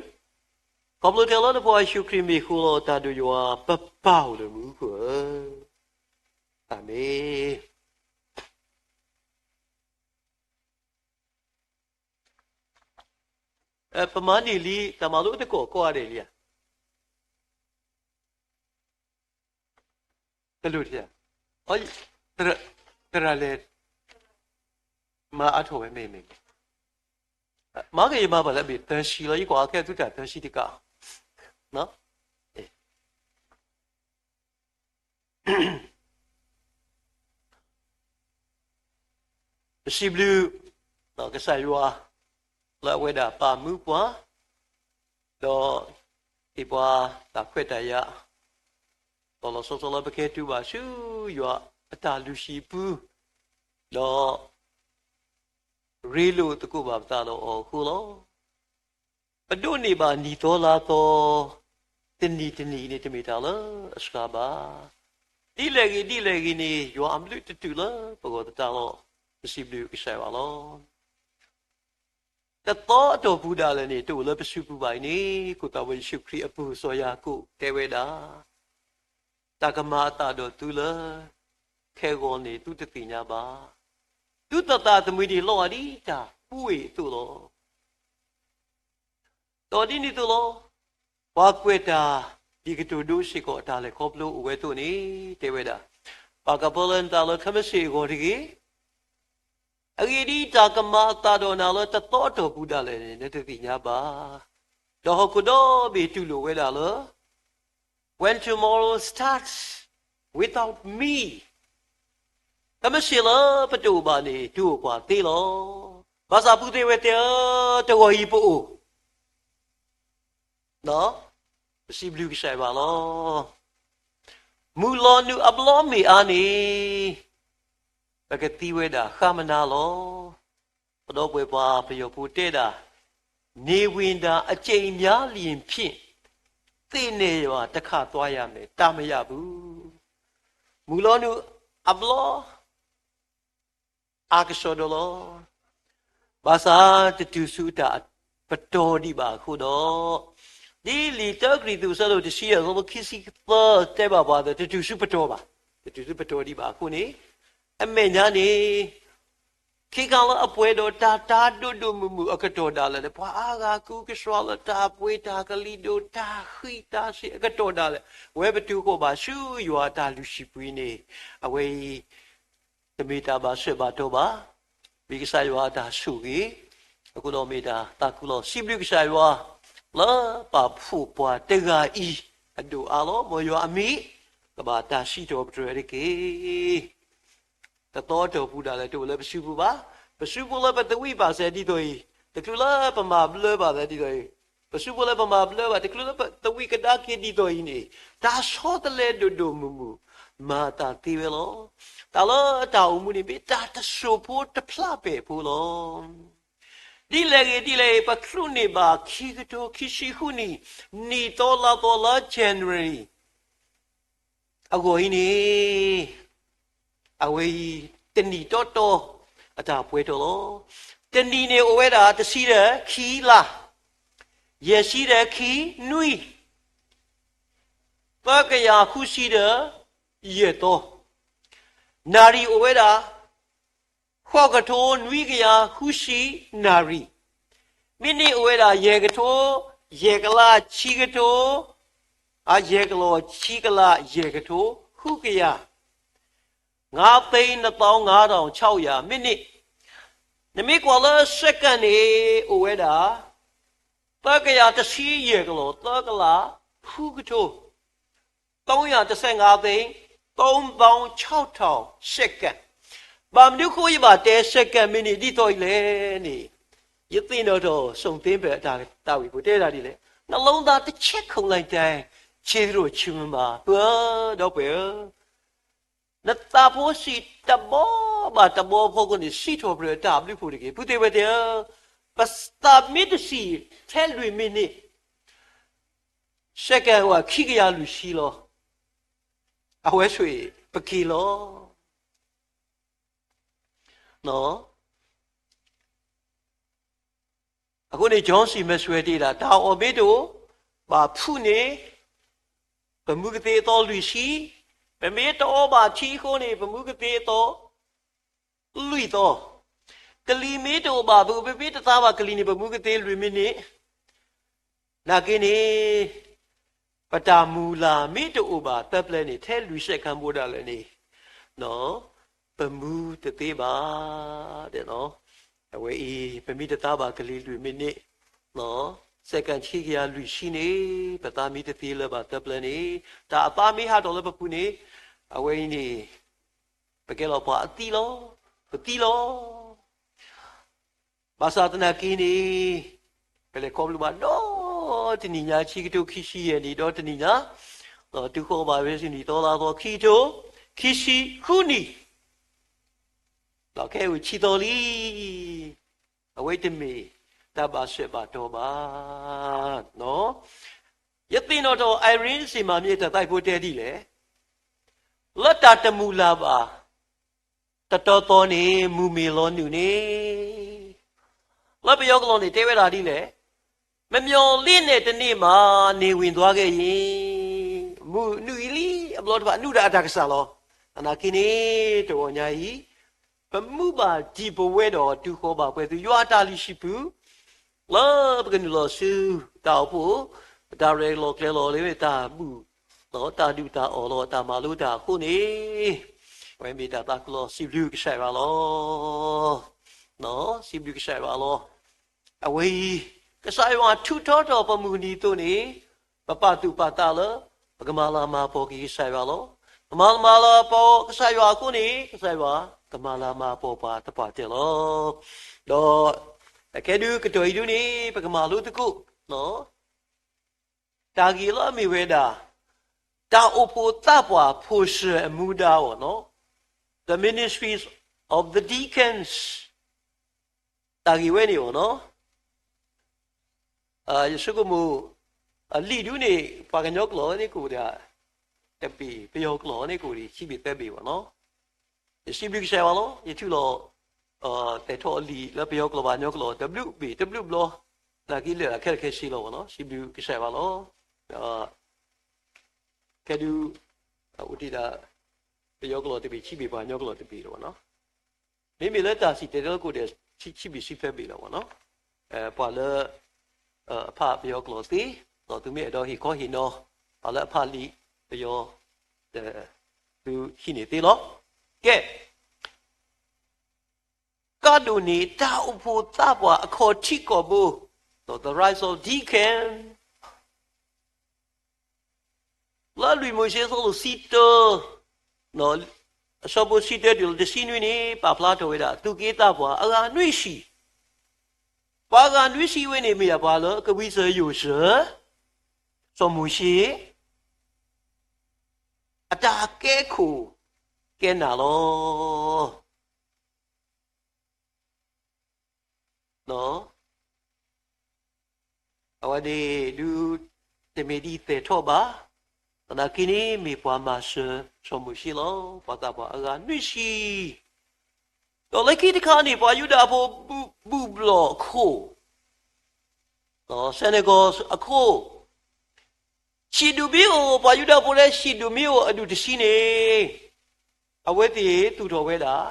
ခီဖျိတၢ်လၢနဖိယ့ၣ်ၡူးခရံာ်မ့ၢ်အဃိလီၤ. တၢ်ဒိၣ်ယွၤ ပပၢ်အိၣ်လၢမူခိၣ်ဧၢ, အၤမ့ၣ်. ပမၤန့ၢ်လံ တၢ်မၤလိသကိးကိးဂၤဒဲးလံဧါ. တလိၣ်တယၤ, သရၣ်လဲၤ မၤအါထီၣ်ဝဲမ့ၢ်မ့ၢ်, မၤက့ၤယမၤဘၣ်လၢအဘ့ၣ်သၢဆံလီၤ. ယကွၢ်ခဲသုတၢ်သၢဆံတကး, ပစံးဘျုး ကစၢ်ယွၤ လၢအဝဲဒၣ်ပာ်မူပှၤ ဒီးဟ့ၣ်ပှၤတၢ်ခွဲးတၢ်ယာ် လီၤလီၤဆီဆီလၢပကဟဲတုၤဘၣ်ဆူယွၤအတၢ်လုၢ်ဟံၣ်ပူၤ, ဒီးရ့လိာ်သကိးဘၣ်ပသးဒီးအီၤအဃိလီၤ. ပဒိးန့ၢ်ဘၣ်နံၣ်သီလါသီ တနံၣ်တနံၣ်န့ၣ် တမ့ၢ်တၢ်လၢအစှၤဘၣ်. ဒ်လဲၣ်ဂ့ၤဒ်လဲၣ်ဂ့ၤန့ၣ် ယွၤအဘျုးတတုာ်လၢပဂီၢ်သတးလီၤ. ပစံးဘျုးကစၢ်ယွၤလီၤ. တသီအတီၢ်ပူၤဒၣ်လဲာ်န့ၣ် တအိၣ်လၢပစုပူၤဘၣ်အံၤန့ၣ် ခိၣ်သးဝဲယ့ၣ်ၡူးခရံာ်အပူၤ စီၤယၤကိာ်တဲဝဲဒၣ်, တၢ်ကမၤအသးဒီးသုလၢ ခဲဂီၤန့ၣ် သုတသ့ၣ်ညါဘၣ်. သုသးသမူန့ၣ်လီၤဂာ်ဒ်တၢ်ပှ့ၤအသိးလီၤ. ဒီးဒ်န့ၣ်အသိးလီၤ. ပှၤကွဲးတၢ် ဒ်ကတိၤဒိစ့ၢ်ကီးတၢ်လဲၤခီဖျိအိၣ်ဝဲအသိးန့ၣ် တဲဝဲဒၣ်, ပာ်ကပီၤလၢနသးလၢခဲမုၢ်ဆ့ၣ်အဂီၢ်တဂ့ၤ. အဂ့ၢ်ဒ်အံၤ, တၢ်ကမၤအသးဒီးနၤလၢတသီအတီၢ်ပူၤဒၣ်လဲာ်န့ၣ် နတသ့ၣ်ညါဘၣ်. ဒီးဟီၣ်ခိၣ်ဒီဘ့ၣ်တူၢ်လိာ်ဝဲဒၣ်လၢ When tomorrow starts without me, ခဲမုၢ်ဆ့ၣ်လၢပတအိၣ်ဘၣ်န့ၣ် တအိၣ်ကွၢ်သ့လီၤ. ဘၣ်ဆၣ်ပုၢ်သ့ၣ်ဝဲၢ်သ့ၣ်ဧၢ, တဂီၤအံၤပအိၣ် ပစံးဘျုးကစၢ်ယွၤလီၤ. မုၢ်လီၤနုာ်အဘျီမ့ၢ်အါန့ၣ် ပကသံဝဲဒၣ်ဃါမနၤလီၤ. ပဒီပုၢ်ဝဲၢ်ပှၤပယီၤဖိတဲဒၣ်, နေဝင်တာအကြိမ်များလျှင်ဖြင့် သေနေပါတခါသွားရမယ်, တမယဘူး. မုၢ်လီၤနုာ်အဘျီ အါကစီဒီလီၤ. ဘၣ်ဆၣ်တတုၤဆူတၢ်ပတီၢ်ဒံးဘၣ်အဃိဒီး, ဒ်လံာ်တၢကရံၣ်သူး အဆၢဒိၣ်တဆံယဲၢ် အဆၢဖိခံဆံသၢ တဲဘၣ်ပှၤဒီး တတုၤဆူပတီၢ်ဘၣ်. တတုၤဆူပတီၢ်ဒံးဘၣ်အဃိန့ၣ်, အမဲာ်ညါန့ၣ် ခံခါလၢအပှဲၤဒီးတၢ်တၢ်ဒိၣ်ဒိၣ်မုၢ်မုၢ်အကတီၢ်ဒၣ်လဲာ်န့ၣ်, ပှၤအါဂၤကူကဆှီလၢတၢ်ပှ့ၤတၢ်ကလံၤဒိၣ် တၢ်ဃံးတၢ်စ့ၤအကတီၢ်ဒၣ်လဲာ်, ဝဲပတုၤဃီၤဘၣ်ဆူယွၤအတၢ်လုၢ်ဟံၣ်ပူၤအံၤန့ၣ်, အဝဲအံၤ တမ့ၢ်တၢ်ဘၣ်ဆၢဘၣ်တီၢ်ဘၣ်, မ့ၢ်ကစၢ်ယွၤအတၢ်ဆိၣ်ဂ့ၤ, အဃိဒီးမ့ၢ်တၢ်သးခုလီၤ. စံးဘျုးကစၢ်ယွၤ လၢပာ်ဖှိၣ်ပှၤတဂၤအံၤ အဒိၣ်အါလီၤ. မ်ယွၤအမံၤ ကဘၣ်တၢ်စံးထီၣ်ပတြၢၤတက့ၢ်. တသီအတီၢ်ပူၤဒၣ်လဲာ် တအိၣ်လၢပစုပူၤဘၣ်. ပစုပူၤလၢပသဝံးဘၣ်စဲဒ်သိးအံၤ, တချုးလၢပမၤဘျၢဘၣ်စဲဒ်သိးအံၤ, ပစုပူၤလၢပမၤဘျၢဘၣ် တချုးလၢပသဝံးကဒါက့ၤဒ်သိးအံၤန့ၣ်, တၢ်ဆီတလဲဒိၣ်ဒိၣ်မုၢ်မုၢ် မၤအသးသ့ဝဲလီၤ. တၢ်လၢအတၢ်အိၣ်မူန့ၣ် မ့ၢ်တၢ်တစိၢ်ဖိတဖျၢၣ်ပဲာ်ဖိလီၤ. ဒ်လဲၣ်ဂ့ၤဒ်လဲၣ်ဂ့ၤ ပချုးန့ၢ်ဘၣ်ခံကထိခံဆံဃုနံၣ် နံၣ်သီလါသီလါ January အဂီၢ်အံၤန့ၣ် အဝဲအံၤ တနံၣ်တီတီ အတၢ်ပှဲၤထီၣ်လီၤ. တနံၣ်န့ၣ်အိၣ်ဝဲဒၣ် တဆံဒီးခံလါ, ယဲၢ်ဆံဒီးခံနွံ, သၢကယၤဃုဆံဒီးယဲၢ်သီ, နၣ်ရံၣ်အိၣ်ဝဲဒၣ် ဃိးကထိနွံကယၤဃုဆံနၣ်ရံၣ်, မံးနံးအိၣ်ဝဲဒၣ် ယဲၢ်ကထိ ယဲၢ်ကလး ဆံကထိ အယဲၢ်ကလီၢ် ဆံကလး ယဲၢ်ကထိ ဃုကယၤ ငါးသိန်းနှစ်သောင်းငါးထောင်ခြောက်ရာ မံးနံး, နမ့ၢ်ကွၢ်လၢ second န့ၣ် အိၣ်ဝဲဒၣ် သၢကယၤတဆံယဲၢ်ကလီၢ် သၢကလး ဃုကထိ သုံးရာတစ်ဆယ့်ငါးသိန်း သုံးသောင်းခြောက်ထောင် second, ဘၣ်မနုၤဃိယဘၣ်တဲ second မံးနံး ဒ်သိးအံၤလဲၣ်န့ၣ်, ယသ့ၣ်နီၣ်ထီၣ် စီၤသ့ဘၢၣ် အတၢ်ဝံၤပူၤတဲဒၣ်ဒ်လဲၣ်, နှလုံးသားတစ်ချက်ခုန်လိုက်တိုင်း ခြေသဒိၣ်ချဉ်းမမၤ, ပုၢ်ဧၢ ဒီပုၢ်ဝဲၢ်ဧၢ, နသးဖိစံးတဘီဘၣ်တဘီအဖီခိၣ်န့ၣ် စံးထီၣ်ပတြၢၤတၢ်ဘျုးဖှိၣ်တက့ၢ်. ပုၢ်သ့ၣ်ဝဲၢ်သ့ၣ်ဧၢ, ပသးမ့ၢ်တစံးထဲလွံၢ်မံးနံး second အိၣ်ခံကယၤလွံၢ်ဆံလီၤ. အဝဲဆိၣ်ဂ့ၤ ပက့ၤလီၤ. အဃိန့ၣ် John C Maxwell တဲဒၣ် တၢ်အီၣ်မ့ၢ်တအိၣ်ဘၣ်ဖုးန့ၣ် ပမူကသ့အသီလွံၢ်ဆံ, ပမ့ၢ်တအီဘၣ်ထံအဃိန့ၣ် ပမူကသ့အသီလွံၢ်သီ, ကလံၤမ့ၢ်တအိၣ်ဘၣ်, ပမ့ၢ်တသါဘၣ်ကလံၤန့ၣ် ပမူကသ့လွံၢ်မံးနံး, နာ်က့န့ၣ် ပတၢ်မုၢ်လၢ်မ့ၢ်တအိၣ်ဘၣ်သၢပျဲန့ၣ် ထဲလွံၢ် second ဘိးဒၣ်လဲာ်န့ၣ် ပမူတသ့ဘၣ်. အဝဲအံၤ ပမ့ၢ်တသါဘၣ်ကလံၤလွံၢ်မံးနံး, second ခံကယၤလွံၢ်ဆံန့ၣ် ပသးမ့ၢ်တသ့လၢၤဘၣ်သၢပျဲန့ၣ်, တၢ်အသါမ့ၢ်ဟးထီၣ်လၢပပူၤန့ၣ်, အဝဲအံၤန့ၣ် ပကဲလီၤပှၤအသံလီၤ, ပသံလီၤ. ဘၣ်ဆၣ်သနာ်က့န့ၣ် ပလဲၤခီဖျိဘၣ်ဒီးတနံၣ်ညါ ခံကထိခံဆံယဲၢ်နံၣ်ဒီးတနံၣ်ညါ, ဒီးတုၤဃီၤဘၣ်ဝဲဆူနံၣ်သီလါသီ ခံကထိခံဆံဃုနံၣ်, ဒီးခဲအံၤအိၣ်ဆံသီလံ, အဝဲတမ့ၢ်တၢ်ဘၣ်ဆၢဘၣ်တီၤဘၣ်. ယသ့ၣ်နီၣ်ထီၣ် Eyring စံးမၤမ့ၢ်တၢ်သးဖိတဲဒ်လဲၣ်, လၢတၢ်တမုၢ်လၢ်ဘၣ် တတီၤသီန့ၣ် မုၢ်မ့ၢ်လီၤနုာ်န့ၣ်, လၢပယီၤကလီၢ်န့ၣ်တဲဝဲဒၣ်ဒ်လဲၣ်, မမျှော်လင့်တဲ့တနေ့မှာ နေဝင်သွားခဲ့ရင်, မုၢ်နုာ်အံၤလံ အဘျီတဖၣ် နုာ်ဒၣ်အတၢ်ကစၢ်လီၤ. သနာ်က့န့ၣ် တဂီၤညါအံၤ ပမူဘၣ်ဒံးပဝဲဒီးတုၤဃီၤဘၣ်ပှဲၤသု ယွၤအတၢ်လုၢ်ဟံၣ်ပူၤ လၢပကနုာ်လီၤဆူတၢ်အိၣ်ဖှိၣ်, ပတၢ်ရဲၣ်လီၤကျဲၤလီၤလၢတၢ်ဘူၣ်, တၢ်ဒုၣ်တၢ်အီၣ်လီၤ တၢ်မၤလိတၢ်အဃိန့ၣ်, အဝဲမ့ၢ်တၢ်သးခုလီၤ စံးဘျုးကစၢ်ယွၤလီၤ. စံးဘျုးကစၢ်ယွၤလီၤ. အဝဲအံၤ ကစၢ်ယွၤထုးထီထီၣ်ပမုၢ်နံၤအသိးန့ၣ်, ပပာ်သူၣ်ပာ်သးလၢ ပကမၤလၤမၤကပီၤက့ၤကစၢ်ယွၤလီၤ. ပမၤလၤမၤလၤကပီၤကစၢ်ယွၤအဃိန့ၣ်, ကစၢ်ယွၤကမၤလၤမၤကပီၤပှၤသပှၢ်တၢၢ်လီၤ. ဒီးအခဲဒုးကတီၢ်အံၤဒုးန့ၣ် ပကမၤလိသကိး တၢ်ဂ့ၢ်လၢအမ့ၢ်ဝဲဒၣ် တၢ်အိၣ်ဖှိၣ်သးပှၢ်ဖိၣ်စၢၤအမူဒါအဂီၢ်နီၤ, The Ministries of the Deacons, တၢ်ဂ့ၢ်ဝဲန့ၣ်အဂီၢ်နီၤ, ယဆိကမိၣ် အလံာ်ဒုးန့ၣ် ပှၤကညီကျိာ်န့ၣ်ကအိၣ်ဒၣ်တဘ့ၣ်, ပယီၤကျိာ်န့ၣ်ကအိၣ်ဒၣ်ခံဘ့ၣ်သၢဘ့ၣ်အဂီၢ်နီၤ. ယစံးဘျုးကစၢ်ယွၤလီၤ. ယထုးလီၤ သဲးထီၣ်အလံာ်လၢပယီၤကျိာ်ပှၤကညီကျိာ် တဘျုးဘ့ၣ်တဘျုးဘျီ, သနာ်က့လၢာ်ခဲလၢာ်ခဲဆ့လီၤအဂီၢ်နီၤ. စံးဘျုးကစၢ်ယွၤလီၤ. ခဲဒုး အိၣ်တ့ၢ်ဒၣ် ပယီၤကျိာ်တဘ့ၣ်ခံဘ့ၣ် ပှၤကညီကျိာ်တဘ့ၣ်လီၤနီၤ. မ့မ့ၢ်လၢတၢ်စံၣ်တဲၤတဲလီၤကအိၣ်ဒီး ခံဘ့ၣ်ဆံသၢဘ့ၣ်လီၤနီၤ. ပှၤလၢ အဖးပယီၤကျိာ်သ့, ဒီးသုမ့ၢ်အဲၣ်ဒိးဟ့ၣ်ခီဟ့ၣ်နီၤ ပှၤလၢအဖးလံာ်ပယီၤ သုဟံးန့ၢ်သ့လီၤ. ကဲ ကဒိၣ်န့ၣ် တၢ်အိၣ်ဖှိၣ်သးပှၢ်အခီၣ်ထံးကီၢ်ဘိ The Rise of Deacon လၢလွံၢ်မိၤၡ့အဆၢဒိၣ်ဆံတၢ, အဆၢဖိဆံတၢတုၤလၢတဆံနွံန့ၣ် ပာ်ဖျါထီၣ်ဝဲဒၣ် သူၣ်က့သးပှၢ်အဂၤနွံဆံ, ပှၤအဂၤနွံဆံဝဲန့ၣ် မ့ၢ်ဒၣ်ပှၤလၢကဝံစၢၤယိၣ်စၢၤ စီၤမိၤၡ့, အတၢ်ကဲခိၣ်ကဲနၢ်လီၤ. အဝဲန့ၣ်ဒုး တမ့ၢ်ဒ်သဲးထီၣ်ဘၣ်, သနာ်က့န့ၣ်မ့ၢ်ပှၤမၤစၢၤစီၤမိၤၡ့လီၤ. ပှၤသးပှၢ်အဂၤနွံဆံ, ဒီးလၢခံတခါန့ၣ် ပှၤယူဒၤဖိဘူၣ်ဘျီၣ်အခိၣ်, စဲးနဂီၤအခိၣ်, ဟံၣ်ဒူၣ်မ့ၢ်အိၣ်, ပှၤယူဒၤဖိလၢဟံၣ်ဒူၣ်မ့ၢ်အိၣ်အဒူၣ်တဆံန့ၣ်, အဝဲသ့ၣ်သူၣ်ထီၣ်ဝဲဒၣ်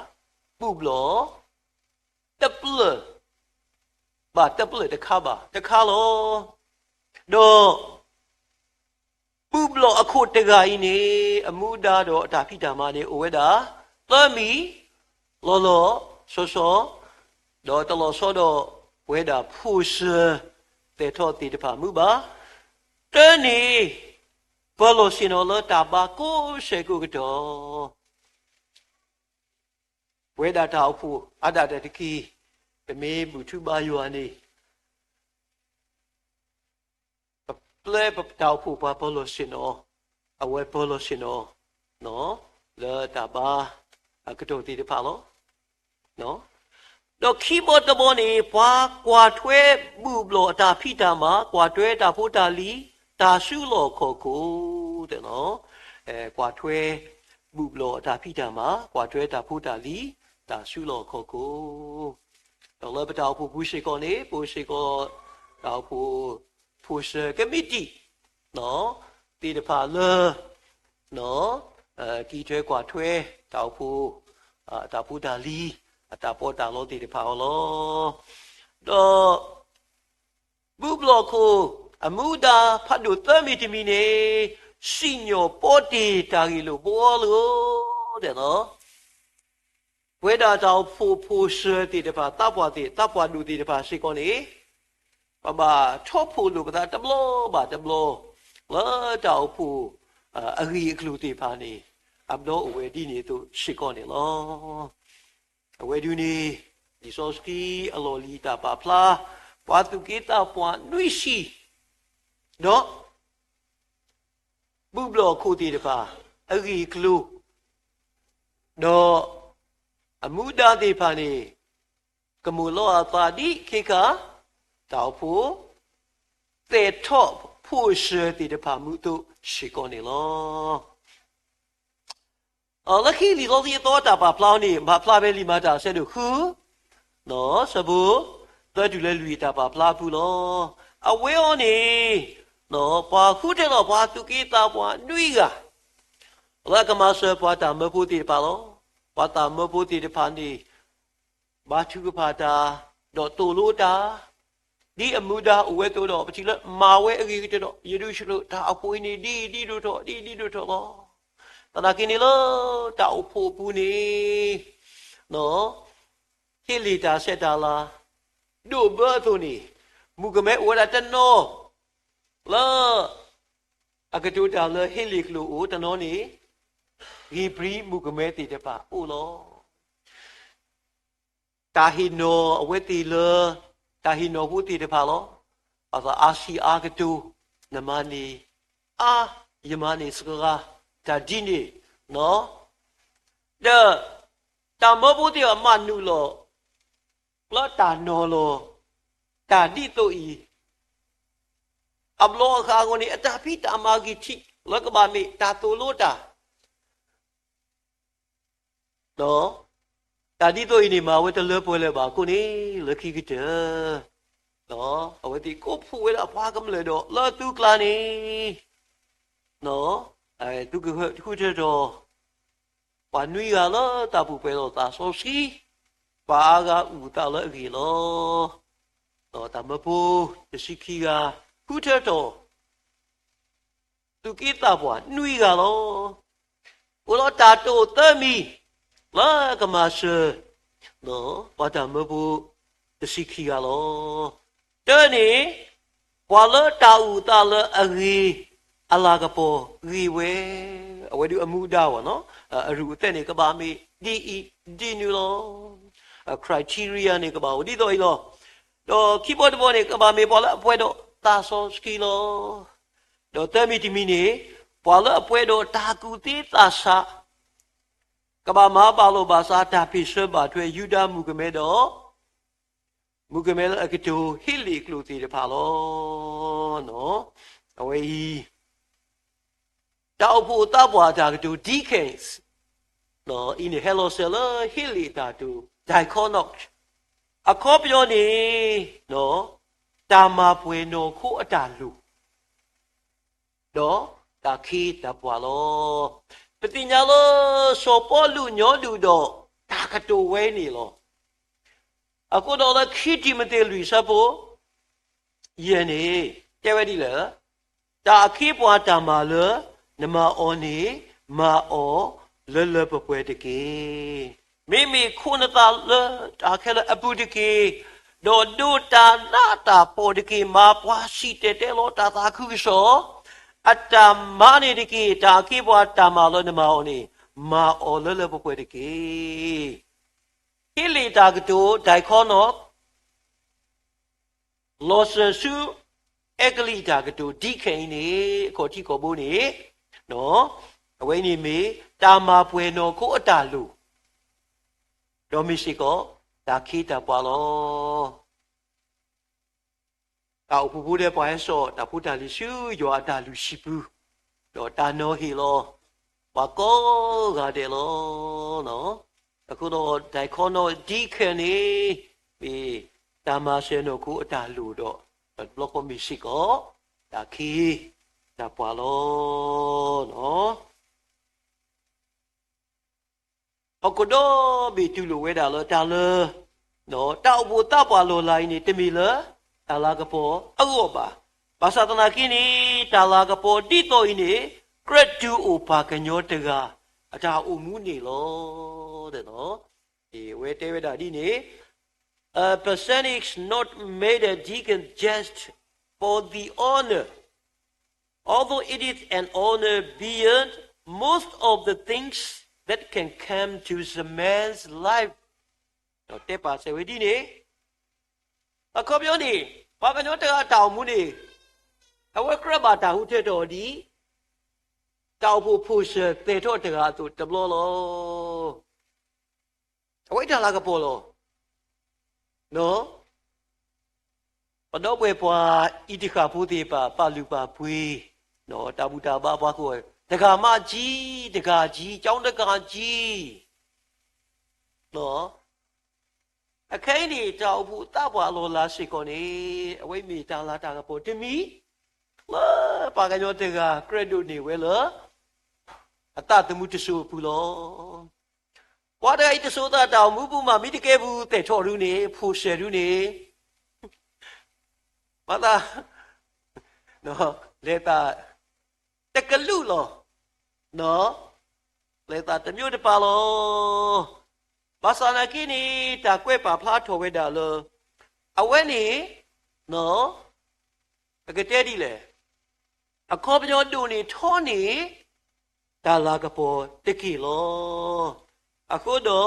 ဘူၣ်ဘျီၣ် တဖျၢၣ်, ဘၣ်တဖျၢၣ်တခါဘၣ်တခါလီၤ. ဒီး ဘူၣ်ဘျီၣ်အခိၣ်တဂၤအံၤန့ၣ် အမူဒါဒီးအတၢ်ဖံးတၢ်မၤန့ၣ် အိၣ်ဝဲဒၣ် သၢမံၤ လီၤလီၤဆီဆီ, ဒီးတလီၤဆီဒီးဝဲဒၣ်ဖိၣ်စၢၤသဲးထီၣ်သ့ၣ်တဖၣ်မုၢ်ဘၣ်. တၢန့ၣ် ပၢၤလီၢ်ဆ့ၣ်နီၤလၢတၢ်ဘါကိးဆဲးကိးကတီၢ် ပဝဲဒၣ်တၢ်အိၣ်ဖှိၣ်အါဒၣ်တၢ်တက့ၢ်, ပမ့ၢ်ဘူၣ်ထူဘါယွၤန့ၣ် ပပျဲပတၢ်အိၣ်ဖှိၣ်ပှၤပၢၤလီၢ်ဆ့ၣ်နီၤ, အဝဲပၢၤလီၢ်ဆ့ၣ်နီၤ လၢတၢ်ဘါအကတီၢ်သ့ၣ်တဖၣ်လီၤ. ဒီးခံဘီတဘီန့ၣ် ပှၤကွၢ်ထွဲဘူၣ်ဘျီၣ်အတၢ်ဖံးတၢ်မၤ, ကွၢ်ထွဲတၢ်ဖိတၢ်လံၤ, တၢ်စုလီၢ်ခီၣ်ခိၣ်, ကွၢ်ထွဲဘူၣ်ဘျီၣ်အတၢ်ဖံးတၢ်မၤ, ကွၢ်ထွဲတၢ်ဖိတၢ်လံၤ, တၢ်စုလီၢ်ခီၣ်ခိၣ်. ဒီးလၢပတၢ်အိၣ်ဖှိၣ်ပူၤစ့ၢ်ကီးန့ၣ် ပအိၣ်စ့ၢ်ကီး တၢ်အိၣ်ဖှိၣ်ဖိၣ်စၢၤကမံးတံာ် သ့ၣ်တဖၣ်လၢ ကံထွဲကွၢ်ထွဲ တၢ်အိၣ်ဖှိၣ် တၢ်ဖိတၢ်လံၤ အတၢ်ပီးတၢ်လီသ့ၣ်တဖၣ်အီၤလီၤ. ဒီး ဘူၣ်ဘျီၣ်ခိၣ် အမူဒါဖးဒိၣ်သၢမံၤတမံၤန့ၣ် စံၣ်ညီၣ်ပီတ့ၢ်တၢ်ဂ့ၢ်လိာ်ဘှီလိာ် တဲလီၤ. ပဝဲဒၣ်တၢ်အိၣ်ဖှိၣ်ဖိၣ်စၢၤသ့ၣ်တဖၣ် သးပှၢ်သ့ၣ် သးပှၢ်ဒိၣ်သ့ၣ်တဖၣ်စ့ၢ်ကီးန့ၣ် ပဘၣ်ထီၣ်ဖှိၣ်လိာ်ပသးတဘျီဘၣ်တဘျီ လၢတၢ်အိၣ်ဖှိၣ် အဂ့ၢ်အကျိၤသ့ၣ်တဖၣ်န့ၣ် အဘျီအိၣ်ဝဲဒ်န့ၣ်အသိးစ့ၢ်ကီးန့ၣ်လီၤ. အဝဲဒၣ်န့ၣ် လံာ်စီဆှံအလီၢ်လံၤတၢ်ပာ်ဖျါ ပှၤသူၣ်က့သးပှၢ်နွံဆံ ဒီး ဘူၣ်ဘျီၣ်ခိၣ်သ့ၣ်တဖၣ် အဂ့ၢ်အကျိၤ ဒီး အမူဒါသ့ၣ်တဖၣ်န့ၣ် ကမိၣ်လီၤအသးဒ်ခ့ခါ တၢ်အိၣ်ဖှိၣ် သဲးထီၣ်ဖိၣ်စၢၤသ့ၣ်တဖၣ်မူအသိးစ့ၢ်ကီးန့ၣ်လီၤ. လၢခံလံာ်စီဆှံအသီတၢ်ပာ်ဖျါန့ၣ် ပာ်ဖျါဖဲလံာ်မၤတၢ်အဆၢဒိၣ်ဃု ဆၢဖိ သၢတုၤလၢလွံၢ်အတၢ်ပာ်ဖျါအပူၤလီၤ. အဝဲအံၤန့ၣ် ပှၤဃုထၢထီၣ်ပှၤသူၣ်က့သးပှၢ်နွံဂၤ လၢအကမၤစၢၤပှၤတၢ်မၢဖိသ့ၣ်တဖၣ်လီၤ. ပှၤတၢ်မၢဖိသ့ၣ်တဖၣ်န့ၣ် ဘါထုကဖၣ်တၢ် ဒီးသိၣ်လိတၢ် ဒ်အမူဒါအိၣ်ဝဲအသိးဒီး ပထံၣ်လၢမၤဝဲအဂ့ၤကတၢၢ်ဒီး ယရူၤၡလ့ၣ်တၢ်အိၣ်ဖှိၣ်အံၤန့ၣ် ဒ်ဒ်ဒိၣ်ထီၣ် ဒ်ဒ်ဒိၣ်ထီၣ်လီၤ. သနာ်က့န့ၣ်လၢတၢ်အိၣ်ဖှိၣ်အပူၤန့ၣ် ဟ့ၣ်လ့ၣ်တၢ်ဆဲးတၢ်လၤ ဒိၣ်ဘၢအသိးန့ၣ် မုၣ်ကမဲအိၣ်ဝဲဒၣ်တနီၤ လၢ အကတိၤတၢ်လၢဟ့ၣ်လ့ၣ်ကျိၣ်အိၣ်တနီၤန့ၣ် ဧ့ၤဘြံၤမုၣ်ကမဲသ့ၣ်တဖၣ်အိၣ်လီၤ. တၢ်ဟ့ၣ်နီၤအဝဲသ့ၣ်လၢ တၢ်ဟ့ၣ်နီၤဖိသ့ၣ်တဖၣ်လီၤ. အသးအါဆံးအါကတိၤ နမၤန့ၢ်အါ ယမၤန့ၢ်စှၤ တၢ်ဒ်န့ၣ် ဒီး တၢ်မၢဖိသ့ၣ်တဖၣ်မၤနုာ်လီၤ လၢတၢ်နီၤလီၤ တၢ်ဒ်သိးအံၤ အဘျီအဃးအဂီၢ်န့ၣ် အတၢ်ဖံးတၢ်မၤဂံၢ်ထံး လၢကဘၣ်မ့ၢ်တၢ်သိၣ်လိတၢ် ဒီး တၢ်ဒ်သိးအံၤန့ၣ် မၤဝဲတလၢပှဲၤလၢၤဘၣ်အဃိန့ၣ် လၢခံကတၢၢ် အဝဲသ့ၣ်ကိးဖှိၣ်ဝဲဒၣ်ပှၤကမျၢၢ်ဒီး လၢသုကျါန့ၣ် သုကဃုထၢထီၣ် ပှၤနွံဂၤလၢတၢ်ပူၤဖျဲးလိာ်သးစီဆှံ ပှၤအါဂၤအုၣ်အသးလၢအဂ့ၢ်လီၤ. ဒီးတၢ်မၢဖိတဆံခံဂၤ ဃုထၢထီၣ် သူၣ်က့သးပှၢ်နွံဂၤလီၤ. အိၣ်ဒီးတၢ်တိာ်သၢမံၤ လၢကမၤစၢၤ ပှၤတၢ်မၢဖိတဆံခံဂၤလီၤ. တၢန့ၣ် ပှၤလၢတၢ်အုၣ်အသးလၢအဂ့ၤ အလၤကပီၤဂ့ၤဝဲ အဝဲဒုးအမူဒါဝဲနီၤ အရူၢ်အသဲးန့ၣ် ကဘၣ်မ့ၢ်ဒ်အံၤဒ်နုၤလီၤ. criteria န့ၣ် ကဘၣ်အိၣ်ဒ်သိးအံၤလီၤ. ဒီးခံဘီတဘီန့ၣ် ကဘၣ်မ့ၢ်ပှၤလၢအပှဲၤဒီးသးစီဆှံလီၤ. ဒီးသၢမံၤတမံၤန့ၣ် ပှၤလၢအပှဲၤဒီးတၢ်ကူၣ်သ့သးဆး, ကဘၣ်မၤဘၣ်လိာ်ဘၣ်စးတၢ်ဖ့ၣ်ဆၢဘၣ်ထွဲ ယူဒၤမုၣ်ကမဲဒီး မုၣ်ကမဲလၢအကတိၤဟ့လ့ၣ်ကျိာ်သ့ၣ်တဖၣ်လီၤ. အဝဲအံၤ တၢ်အိၣ်ဖှိၣ်သးပှၢ်အတၢ်ကတိၤ deacons အံၤန့ၣ် ဟဲလီၤစၢၤလၢဟ့လ့ၣ်အတၢ်ကတိၤ diakonos အခီပညီန့ၣ် တၢ်မၤပှဲၤနီၢ်ခိအတၢ်လိၣ် ဒီးတၢ်ခ့တၢ်ပှၤလီၤ. ပသ့ၣ်ညါလၢစီၤပီလူးညီဒုၣ်ဒီးတၢ်ကတိၤဝဲန့ၣ်လီၤ. အဃိဒီးလၢခံတံၤမသ့းလွံၢ်ဆၢဖိ ယဲၢ်န့ၣ် တဲဝဲဒ်လဲၣ်, တၢ်အခ့အပှၤတၢ်မၤလၢနမၤအီၤန့ၣ် မၤအီၤလၢလၢပှဲၤပှဲၤတက့ၢ်. မ့မ့ၢ်ခိးနသးလၢတၢ်ခဲလၢာ်အပူၤတက့ၢ်, ဒီးဒိးတၢ်နးတၢ်ဖှီၣ်တက့ၢ်. မၤပှၤစံၣ်တဲၤတဲလီၤတၢ်သးခုကစီၣ်, အတၢ်မၤန့ၣ်တက့ၢ်. တၢ်အခ့အပှၤတၢ်မၤလၢနမၤအီၤန့ၣ် မၤအီၤလၢလၢပှဲၤပှဲၤတက့ၢ်. ဟ့လ့ၣ်တၢ်ကတိၤ diakonos လီၤစၢၤဆူ အဲကလံးတၢ်ကတိၤ deacon အံၤန့ၣ် အခီၣ်ထံးခီၣ်ဘိန့ၣ် အဝဲန့ၣ်မ့ၢ် တၢ်မၤပှဲၤနီၢ်ခိအတၢ်လိၣ်, ဒီးမ့ၢ်စ့ၢ်ကီး တၢ်ခ့တၢ်ပှၤလီၤ. တၢ်အိၣ်ဖှိၣ်ဖိဒီးပှၤဟဲစိာ်တၢ်ဖိတၢ်လံၤဆူယွၤအတၢ်လုၢ်ဟံၣ်ပူၤ, ဒီးတၢ်နီၤဟ့ၣ်လီၤ ပှၤကိးဂၤဒဲးလီၤ. အဃိဒီး diakonos deacon န့ၣ် မ့ၢ်တၢ်မၤစၢၤနီၢ်ခိအတၢ်လိၣ်ဒီး တဘျီဃီမ့ၢ်စ့ၢ်ကီး တၢ်ခ့တၢ်ပှၤလီၤ. ဟီၣ်ခိၣ်ဒီဘ့ၣ်တူၢ်လိာ်ဝဲဒၣ်လၢတၢ်လၢ တၢ်အိၣ်ဖှိၣ်သးပှၢ်လီၢ်လၤအံၤန့ၣ် တမ့ၢ်လၢတၢ်လၤကပီၤအဂီၢ်ဘၣ်. ဘၣ်ဆၣ်သနာ်က့န့ၣ် တၢ်လၤကပီၤဒ်သိးအံၤန့ၣ် ကြၢးတူၢ်အိၣ်ပှၤကညီတဂၤ အတၢ်အိၣ်မူန့ၣ်လီၤ. အဝဲတဲဝဲဒၣ်ဒ်န့ၣ် A person is not made a deacon just for the honor, although it is an honor beyond most of the things that can come to the man's life. ဒီးတဲပာ်စၢၤဝဲဒ်န့ၣ်, အခီပညီန့ၣ် ပှၤကညီတဂၤအတၢ်အိၣ်မူန့ၣ် အဝဲကြၢးဘၣ်တၢ်ဟူးထဲထီၣ်အီၤဒ် တၢ်အိၣ်ဖှိၣ်ဖိၣ်စၢၤသဲးထီၣ်တဂၤအသိးတဘျီလီၤ. အဝဲတၢ်လၤကပီၤလီၤ. ပဒီပုၢ်ဝဲၢ်ပှၤအံၤတဃၣ်ဖိသ့ၣ်တဖၣ် ပာ်လုၢ်ပာ်ပှ့ၤ, တၢ်ဘူၣ်တၢ်ဘါပှၤကိးဂၤ, တဂၤမးကံ, တဂၤကံ, ကၠီတဂၤကံ, အခဲအံၤန့ၣ် တၢ်အိၣ်ဖှိၣ်သးပှၢ်အလီၢ်လၤစ့ၢ်ကီးန့ၣ် အဝဲမ့ၢ်တၢ်လၤတၢ်ကပီၤတမံၤ လၢပှၤကညီတဂၤကြၢးဒိးန့ၢ်ဝဲလၢ အသးသမူတစိၤအပူၤလီၤ. ပှၤတဂၤအံၤတစိၤသးတၢ်အိၣ်မူပူၤမး မ့ၢ်တကဲပူၤသဲးထီၣ်ဒုန့ၣ် ဖိၣ်စဲးဒုန့ၣ် မၤသး လဲၤသးတကလုာ်လီၤ. လဲၤသးတမျိုးတပၤလီၤ. ဘၣ်ဆၣ်သနာ်က့န့ၣ် တၢ်ကွဲးပာ်ဖျါထီၣ်ဝဲဒၣ်လၢ အဝဲန့ၣ် အကတဲဒ်လဲၣ်, အခီပညီဒိၣ်န့ၢ်ထီန့ၢ် တၢ်လၤကပီၤတက့ၢ်လီၤ. အဃိဒီး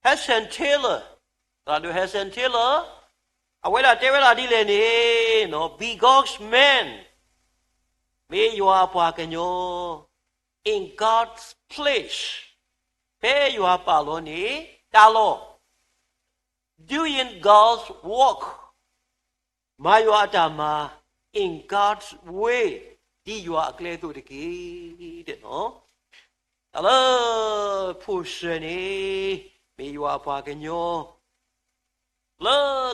Hudson Taylor, သရၣ်ဒိၣ် Hudson Taylor အဝဲဒၣ်တဲဝဲဒၣ်ဒ်လဲၣ်န့ၣ်, Be God's man, မ့ၢ်ယွၤအပှၤကညီ in God's place, ဖဲယွၤပာ်လီၤန့ၣ်တၢ်လီၢ်, doing God's work, မၤယွၤအတၢ်မၤ in God's way, ဒ်ယွၤအကျဲအသိးတက့ၢ်. တၢ်လၢ ဖိၣ်စၢၤန့ၣ် မ့ၢ်ယွၤအပှၤကညီ လၢ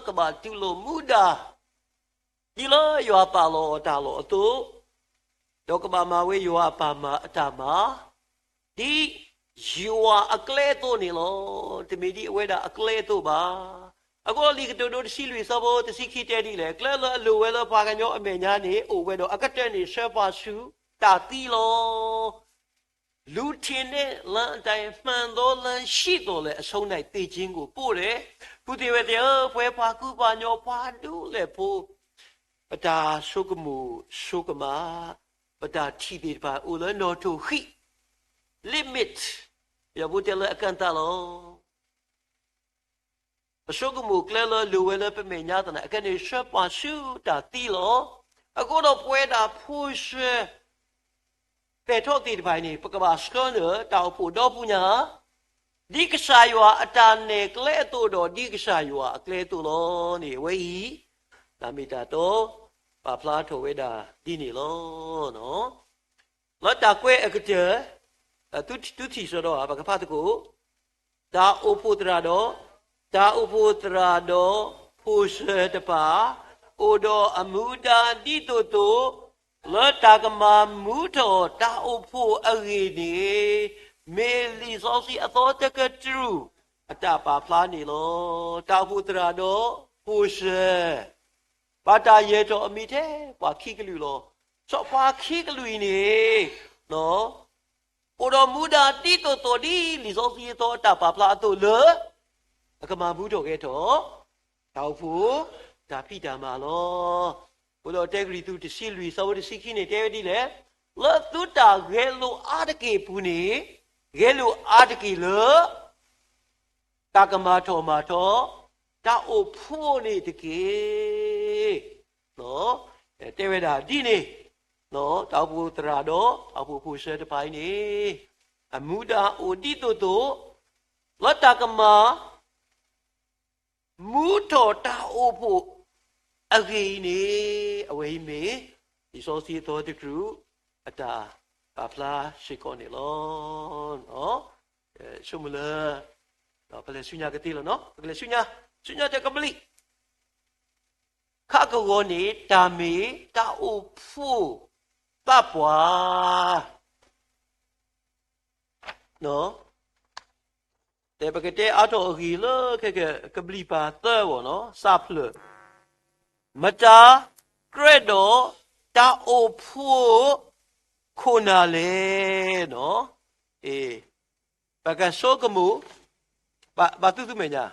ကဘၣ်တူၢ်လိာ်မူဒါ ဒ်လၢယွၤပာ်လီၤအီၤတၢ်လီၢ်အသိး, ဒီးကဘၣ်မၤဝဲယွၤအပာ်မၤအတၢ်မၤ ဒ်ယွၤအကျဲအသိးန့ၣ်လီၤ. တမ့ၢ်ဒ်အဝဲဒၣ်အကျဲအသိးဘၣ်. အဃိလံာ်ကတိၤဒိတဆံလွံၢ်ဆၢဖိတဆံခံတဲဒ်လဲၣ်, ကျဲလၢအလိၣ်ဝဲလၢပှၤကညီအမဲာ်ညါန့ၣ် အိၣ်ဝဲဒီးအကတၢၢ်န့ၣ် ဆှၢပှၤဆူတၢ်သံလီၤ. လူထံးန့ၢ်လၢအတၢ်မှန်သောလမ်းရှိသော်လည်း အဆုံး၌သေခြင်းကိုပို့တယ်. ဖုသ့ၣ်ဝဲသ့ၣ်ဧၢ, ပှၤပှၤကူပှၤကညီပှၤဒူလဲၣ်ဖိ, ပတၢ်ဆိကမိၣ်ဆိကမး, ပတၢ်ထံၣ်သ့ၣ်တဖၣ်အိၣ်လၢနီၣ်ထိၣ်ဃံ, limit, ယွၤဖိတဲလၢအကန့်သတ်လီၤ. ပဆိကမိၣ်ကျဲလၢလိၤဝဲလၢပမဲာ်ညါသနာ်က့န့ၣ် ဆှၢပှၤဆူတၢ်သံလီၤ. အဃိဒီးပဝဲဒၣ်ဖိဆှၢ သဲးထီၣ်သ့ၣ်တဖၣ်အံၤန့ၣ် ပကဘၣ်ဆှၢလၢတၢ်အိၣ်ဖှိၣ်ဒီဖုညါ ဒ်ကစၢ်ယွၤအတၢ်နဲၣ်ကျဲအသိးဒီး ဒ်ကစၢ်ယွၤအကျဲအသိးလီၤန့ၣ် အဝဲအံၤ တၢ်မ့ၢ်တၢ်တီ ပာ်ဖျါထီၣ်ဝဲဒၣ်ဒ်န့ၣ်လီၤ. လၢတၢ်ကွဲးအကတၢၢ် သုထံၣ်စီဒီး ပကဖးသကိး တၢ်အိၣ်ဖှိၣ်သရၣ်ဒီး တၢ်အိၣ်ဖှိၣ်သရၣ်ဒီး ဖိဆၢတဖၣ် အိၣ်ဒီးအမူဒါဒ်သိးသိး လၢတၢ်ကမၤမူထီၣ်တၢ်အိၣ်ဖှိၣ်အဂ့ၢ်န့ၣ် မ့ၢ်လံာ်စီဆှံအသီတကတြူၢ် အတၢ်ပာ်ဖျါန့ၣ်လီၤ. တၢ်အိၣ်ဖှိၣ်သရၣ်ဒီး ဖိဆၢ ဘၣ်တၢ်ယဲၢ်ထီၣ်အမံၤထဲပှၤခံကလုာ်လီၤ. စီၤပှၤခံကလုာ်အံၤန့ၣ် အိၣ်ဒီးမူဒါဒ်သိးသိးဒ်လံာ်စီဆှံအသီအတၢ်ပာ်ဖျါအသိးလၢ အကမၤမူထီၣ်ဂဲၤထီၣ် တၢ်အိၣ်ဖှိၣ် တၢ်ဖံးတၢ်မၤလီၤ. အဃိဒီးတၢကရံၣ်သူးတဆံလွံၢ် ဆၢဖိတဆံခံန့ၣ် တဲဝဲဒ်လဲၣ်, လၢသုတၢ်ဂဲၤလိာ်အါတက့ၢ်အပူၤန့ၣ် ဂဲၤလိာ်အါတက့ၢ်လၢ တၢ်ကမၤထီၣ်မၤထီ တၢ်အိၣ်ဖှိၣ်န့ၣ်တက့ၢ်. တဲဝဲဒၣ်ဒ်န့ၣ်, တၢ်အိၣ်ဖှိၣ်သရၣ်ဒီး တၢ်အိၣ်ဖှိၣ်ဖိဆၢတဖၣ်အံၤန့ၣ် အမူဒါအိၣ်ဒ်သိးသိး လၢတၢ်ကမၤ မူထီၣ်တၢ်အိၣ်ဖှိၣ်အဂ့ၢ်အံၤန့ၣ် အဝဲအံၤမ့ၢ် လံာ်စီဆှံအသီတကတြူၢ် အတၢ်ပာ်ဖျါစ့ၢ်ကီးန့ၣ်လီၤ. ဆိကမိၣ်လၢ ပလဲၤဆူညါကသ့လီၤနီၤ, ပကလဲၤဆူညါ, ဆူညါတကဘျံး ခးကဝီၤန့ၣ် တၢ်မ့ၢ်တၢ်အိၣ်ဖှိၣ်သးပှၢ် တဲပကတဲအါထီၣ်အဂ့ၢ်လၢခဲကဘျံးပၤသၢဝီၤနီၤ, စးဖျၢၣ်, မတၤကြၢးဒီးတၢ်အိၣ်ဖှိၣ်ခိၣ်နၢ်လဲၣ်နီၤ. ပကဆိကမိၣ် ဘၣ်သုသုမဲာ်ညါ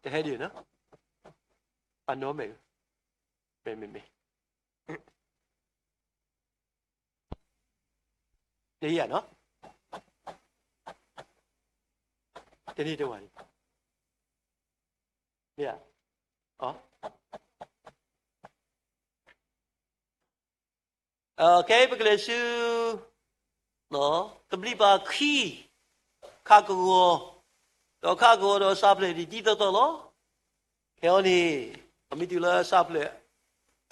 တဟဲဒံးနီၤ, အနီၢ်မဲာ်, မ့ၢ်မ့ၢ်မ့ၢ်, တဟံးဧါနီၤ, တန့ၢ်တဝၤန့ၣ်, မ့ၢ်ဧါ, ခဲအံၤပကလဲၤဆူ ကဘျံးပၤခံ, ခးကဝီၤ, ဒီးခးကဝီၤဒီးစးဖျၢၣ်ဒ်သိးသိးလီၤ. ခဲအံၤန့ၣ် ပမ့ၢ်တုၤလၢစးဖျၢၣ်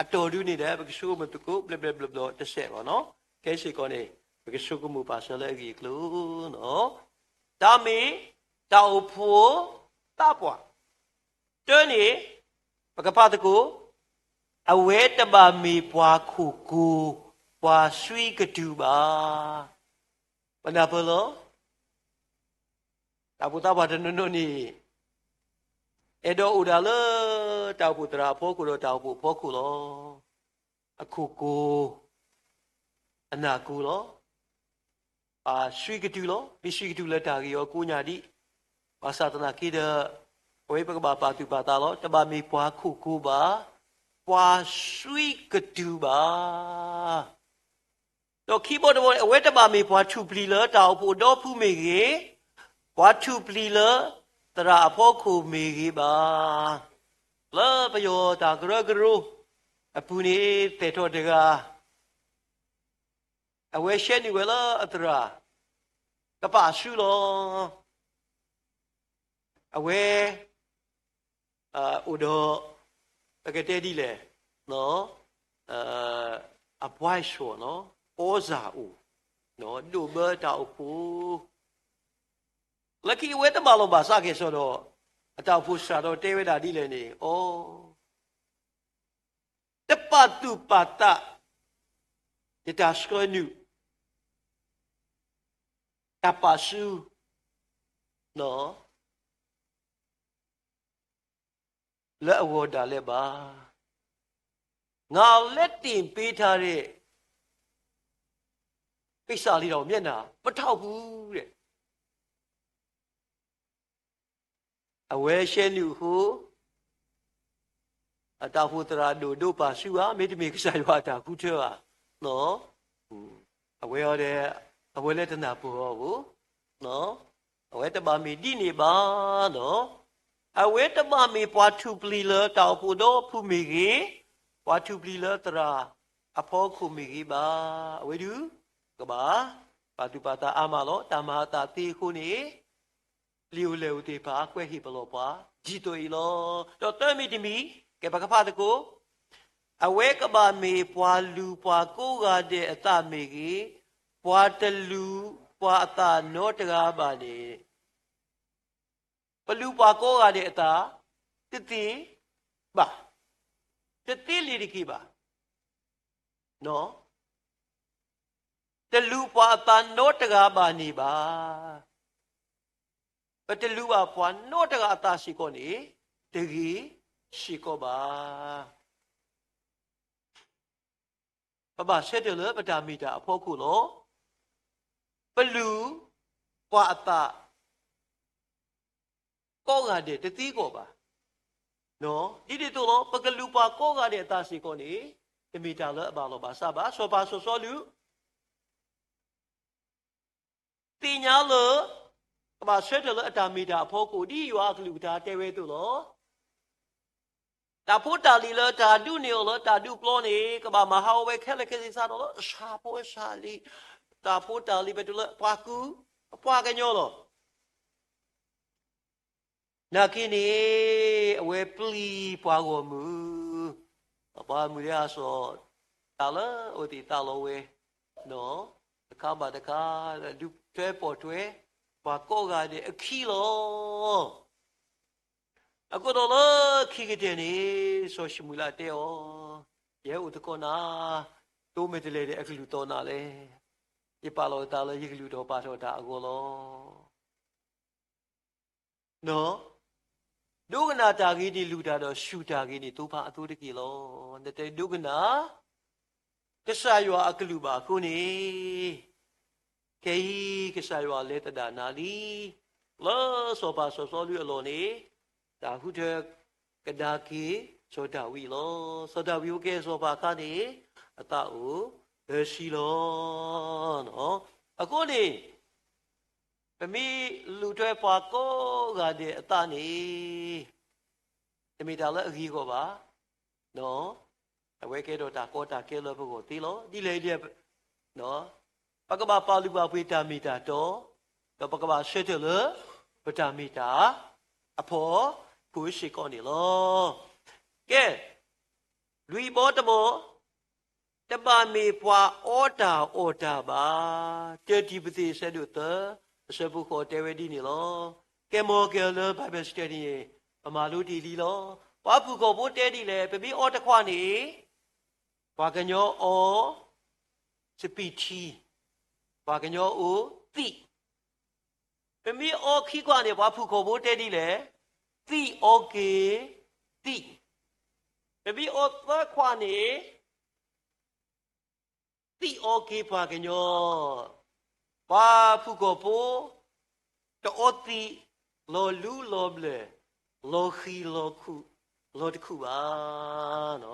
အတီၢ်ဒုန့ၣ်ဒီး ပကဆိကမိၣ်သကိး ဘျဲၣ်ဘျဲၣ်ဘျီဘျီတစဲးဘၣ်နီၤ. ခဲအံၤစ့ၢ်ကီးန့ၣ် ပကဆိကမိၣ်ပာ်စၢၤလၢအဂ့ၢ်အကျိၤနီၤ. တၢ်မ့ၢ်တၢ်အိၣ်ဖှိၣ်သးပှၢ် တၢန့ၣ် ပကဖးသကိး, အဝဲတဘၣ်မ့ၢ်ပှၤခိၣ်ကိၤ ပှၤစွံကတုၤဘၣ်. ပနၢ်ပၢၢ်လီၤ. တၢ်အိၣ်ဖှိၣ်သးပှၢ်တနီၤနီၤန့ၣ် အဲၣ်ဒိးအိၣ်ဒၣ်လၢတၢ်အိၣ်ဖှိၣ်သရၣ်အဖီခိၣ်ဒီးတၢ်အိၣ်ဖှိၣ်အဖီခိၣ်လီၤ. အခိၣ်ကိၤ အနၢ်ကိၤလီၤ. ပှၤစွံကတုၤလီၤ. မ့ၢ်စွံကတုၤလၢတၢ်ဂ့ၢ်အီၤကိးညါဒံး, ဘၣ်ဆၣ်သနာ်က့ဒီး အဝဲပကဘၣ်ပာ်သူၣ်ပာ်သးလီၤ. တဘၣ်မ့ၢ်ပှၤခိၣ်ကိၤဘၣ်, ပှၤစွံကတုၤဘၣ်. ဒီးခံဘီတဘီန့ၣ် အဝဲတဘၣ်မ့ၢ်ပှၤထူၣ်ပျံၤလၢတၢ်အိၣ်ဖှိၣ်ဒီဖုမ့ၢ်ဂ့ၤ, ပှၤထူၣ်ပျံၤလၢသရၣ်အဖီခိၣ်မ့ၢ်ဂ့ၤဘၣ်. လၢပယီၤတၢ်ကရၢကရိအပူၤန့ၣ် သဲးထီၣ်တဂၤ အဝဲရှဲနုာ်ဝဲလၢအသရၣ် ကပာ်ဆူလီၤ. အဝဲ အိၣ်ဒီး ပကတဲဒ်လဲၣ်, အဘှါဆိၣ်နီၤ, သြဇာအိၣ်, ဒိၣ်ဘၢတၢ်အိၣ်ဖှိၣ်, လၢခံအဝဲတမၤလီၤဘၣ်စးကဲၣ်ဆိးဒီး အတၢ်အိၣ်ဖှိၣ်စှၤဒီးတဲဝဲဒၣ်ဒ်လဲၣ်န့ၣ်, အိ, တပာ်သူၣ်ပာ်သး ယတၢ်ဆှၢနုာ် တၢ်ပာ်ဆူ လၢအဂီၢ်ဒၣ်လဲာ်ဘၣ်. ငါလက်တင်ပေးထားတဲ့ ကိစ္စလေးတောင်မျက်နှာမထောက်ဘူးတဲ့. အဝဲရှဲနုာ်အဃိ အတၢ်အိၣ်ဖှိၣ်သရၣ်ဒိၣ်ဒိၣ်ပာ်စုဧါ, မ့တမ့ၢ်ကစၢ်ယွၤအတၢ်ဃုထၢဧါ. အဝဲအီၤဒီး အဝဲလၢတနၢ်ပၢၢ်အီၤဘၣ်. အဝဲတဘၣ်မ့ၢ်ဒ်န့ၣ်ဘၣ်. အဝဲတဘၣ်မ့ၢ်ပှၤထူၣ်ပျံၤလၢတၢ်အိၣ်ဖှိၣ်ဒီဖုမ့ၢ်ဂ့ၤ, ပှၤထူၣ်ပျံၤလၢသရၣ်အဖီခိၣ်မ့ၢ်ဂ့ၤဘၣ်. အဝဲဒုး ကဘၣ် ပာ်သူၣ်ပာ်သးအါမးလီၤ. တၢ်မၤအသးသ့အဃိန့ၣ် လံာ်အိၣ်လဲၢ်အိၣ်သ့ၣ်တဖၣ် ကွဲးဟ့ၣ်ပလီၢ်ပှၤ ဒ်သိးအံၤလီၤ. ဒီးသၢမံၤတမံၤ ကဲ ပကဖးသကိး, အဝဲကဘၣ်မ့ၢ်ပှၤလူၤပှၤကိးဂၤဒဲးအသးမ့ၢ်ဂ့ၤ, ပှၤတလူၤပှၤအသးနီတဂၤဘၣ်န့ၣ်, ပလူၤပှၤကိးဂၤဒဲးအသး တသ့ဘၣ်, တသ့လၢၤတက့ၢ်ဘၣ်. တလူၤပှၤအသးနီတဂၤဘၣ်န့ၣ်ဘၣ်. ပတလူၤဘၣ်ပှၤနီတဂၤအသးစ့ၢ်ကီးန့ၣ် တဂ့ၤစ့ၢ်ကီးဘၣ်. ပဘၣ်ဆၢထၢၣ်လၢပတၢ်မ့ၢ်တၢ်အဖီခိၣ်လီၤ. ပလူၤပှၤအသး ကိးဂၤဒဲးတသ့ကီးဘၣ်. ဒ်န့ၣ်အသိးလီၤ, ပကလူၤပှၤကိးဂၤဒဲးအသးစ့ၢ်ကီးန့ၣ် တမ့ၢ်တၢ်လၢအဘၣ်လီၢ်ဘၣ်စးဘၣ်. စီၤပၤစီၤစီလူး သ့ၣ်ညါလၢ ကဘၣ်ဆၢထၢၣ်လၢအတၢ်မ့ၢ်တၢ်အဖီခိၣ် ဒ်ယွၤအကလုၢ်ကထါတဲဝဲအသိးလီၤ. တၢ်ဖိတၢ်လံၤလၢတၢ်ဒုးန့ၢ်အီၤလၢတၢ်ဒုးပျီန့ၣ် ကဘၣ်မၤဟးဂီၤဝဲခဲလၢာ်ခဲဆ့စးထီၣ်လၢ အဆၣ်ဖိအဆၣ်လံၤ, တၢ်ဖိတၢ်လံၤပတုၤလၢပှၤကူ ပှၤကညီလီၤ. နာ်က့န့ၣ် အဝဲပျံၤပှၤဂီၢ်မုၢ်, ပှၤဂီၢ်မုၢ်လၢအစီၤ တၢ်လၢအဝဲသ့ၣ်သးလီဝဲ တခါဘၣ်တခါ ဒုးထွဲပိာ်ထွဲ ပှၤကိးဂၤဒဲးအခံလီၤ. အဃိဒီးလၢခံကတၢၢ်န့ၣ် စီၤၡမူၤအ့လးတဲအီၤ, ယဟဲအိၣ်သကိးနၤ, တိၢ်မဲာ်တလဲၤဒီးအကလုၢ်သီၣ်နၤလဲၣ်. ယပာ်လီၤသးလၢယကလုၢ်ထီၣ်ပာ်ထီၣ်တၢ်အဂီၢ်လီၤ. ဒိကနၣ်တၢ်ဂ့ၤန့ၣ် လူၤတၢ်ဒီး ဆူၣ်တၢ်ဂ့ၤန့ၣ် သိဖးအသိတက့ၢ်လီၤ. နတဒိကနၣ် ကစၢ်ယွၤအကလုၢ်ဘၣ်အဃိန့ၣ်, ခဲအံၤကစၢ်ယွၤလဲၤသဒၣ်နၤလံ. လၢစီၤပၤစီၤစီလူးအလီၢ်န့ၣ် တၢ်ဃုထၢကဒါက့ၤစီၤဒၤဝံးလီၤ. စီၤဒၤဝံးအိၣ်ကဲစီၤပၤအခါန့ၣ် အသးအိၣ်သၢဆံလီၤ. အဃိန့ၣ် ပမ့ၢ်လူၤထွဲပှၤကိးဂၤဒဲးအသးန့ၣ် တမ့ၢ်တၢ်လၢအဂ့ၤအဂီၢ်ဘၣ်. အဝဲကဲထီၣ်တၢ်ကီတၢ်ခဲလၢပဂီၢ်သ့လီၤ. ဒ်လဲၣ်ဒ်လဲၣ် ပကဘၣ်ပာ်လုၢ်ပာ်ပှ့ၤတၢ်မ့ၢ်တၢ်တီ, ဒီးပကဘၣ်ဆၢထၢၣ်လၢ ပတၢ်မ့ၢ်တၢ်အဖီခိၣ်စ့ၢ်ကီးန့ၣ်လီၤ. ကဲ, လွံၢ်ဘီတဘီ, တဘၣ်မ့ၢ်ပှၤအီတၢ်အီတၢ်ဘၣ်. တံၤမသ့း အဆၢဒိၣ်သၢ အဆၢဖိဃိးတဲဝဲဒ်န့ၣ်လီၤ. ကဲ မ့ၢ်ကဲလၢ Bible study န့ၣ် ပမၤလိတ့ၢ်လံလီၤ. ပှၤဖုၣ်ကိာ်ဖိတဲဒ်လဲၣ်, ပမ့ၢ်အီတခွးန့ၣ် ပှၤကညီအီ စပံးထံ, ပှၤကညီအီသံး. ပမ့ၢ်အီခံခွးန့ၣ် ပှၤဖုၣ်ကိာ်ဖိတဲဒ်လဲၣ်, သံးအီက့ၤသံး. ပမ့ၢ်အီသၢခွးန့ၣ် သံးအီက့ၤပှၤကညီ. ပှၤဖုၣ်ကိာ်ဖိ တအီသံး လီၤလူလီၤဘျၢၣ် လီၤဃံၤလီၤခူၣ် လီၤတခူၣ်ဘၣ်.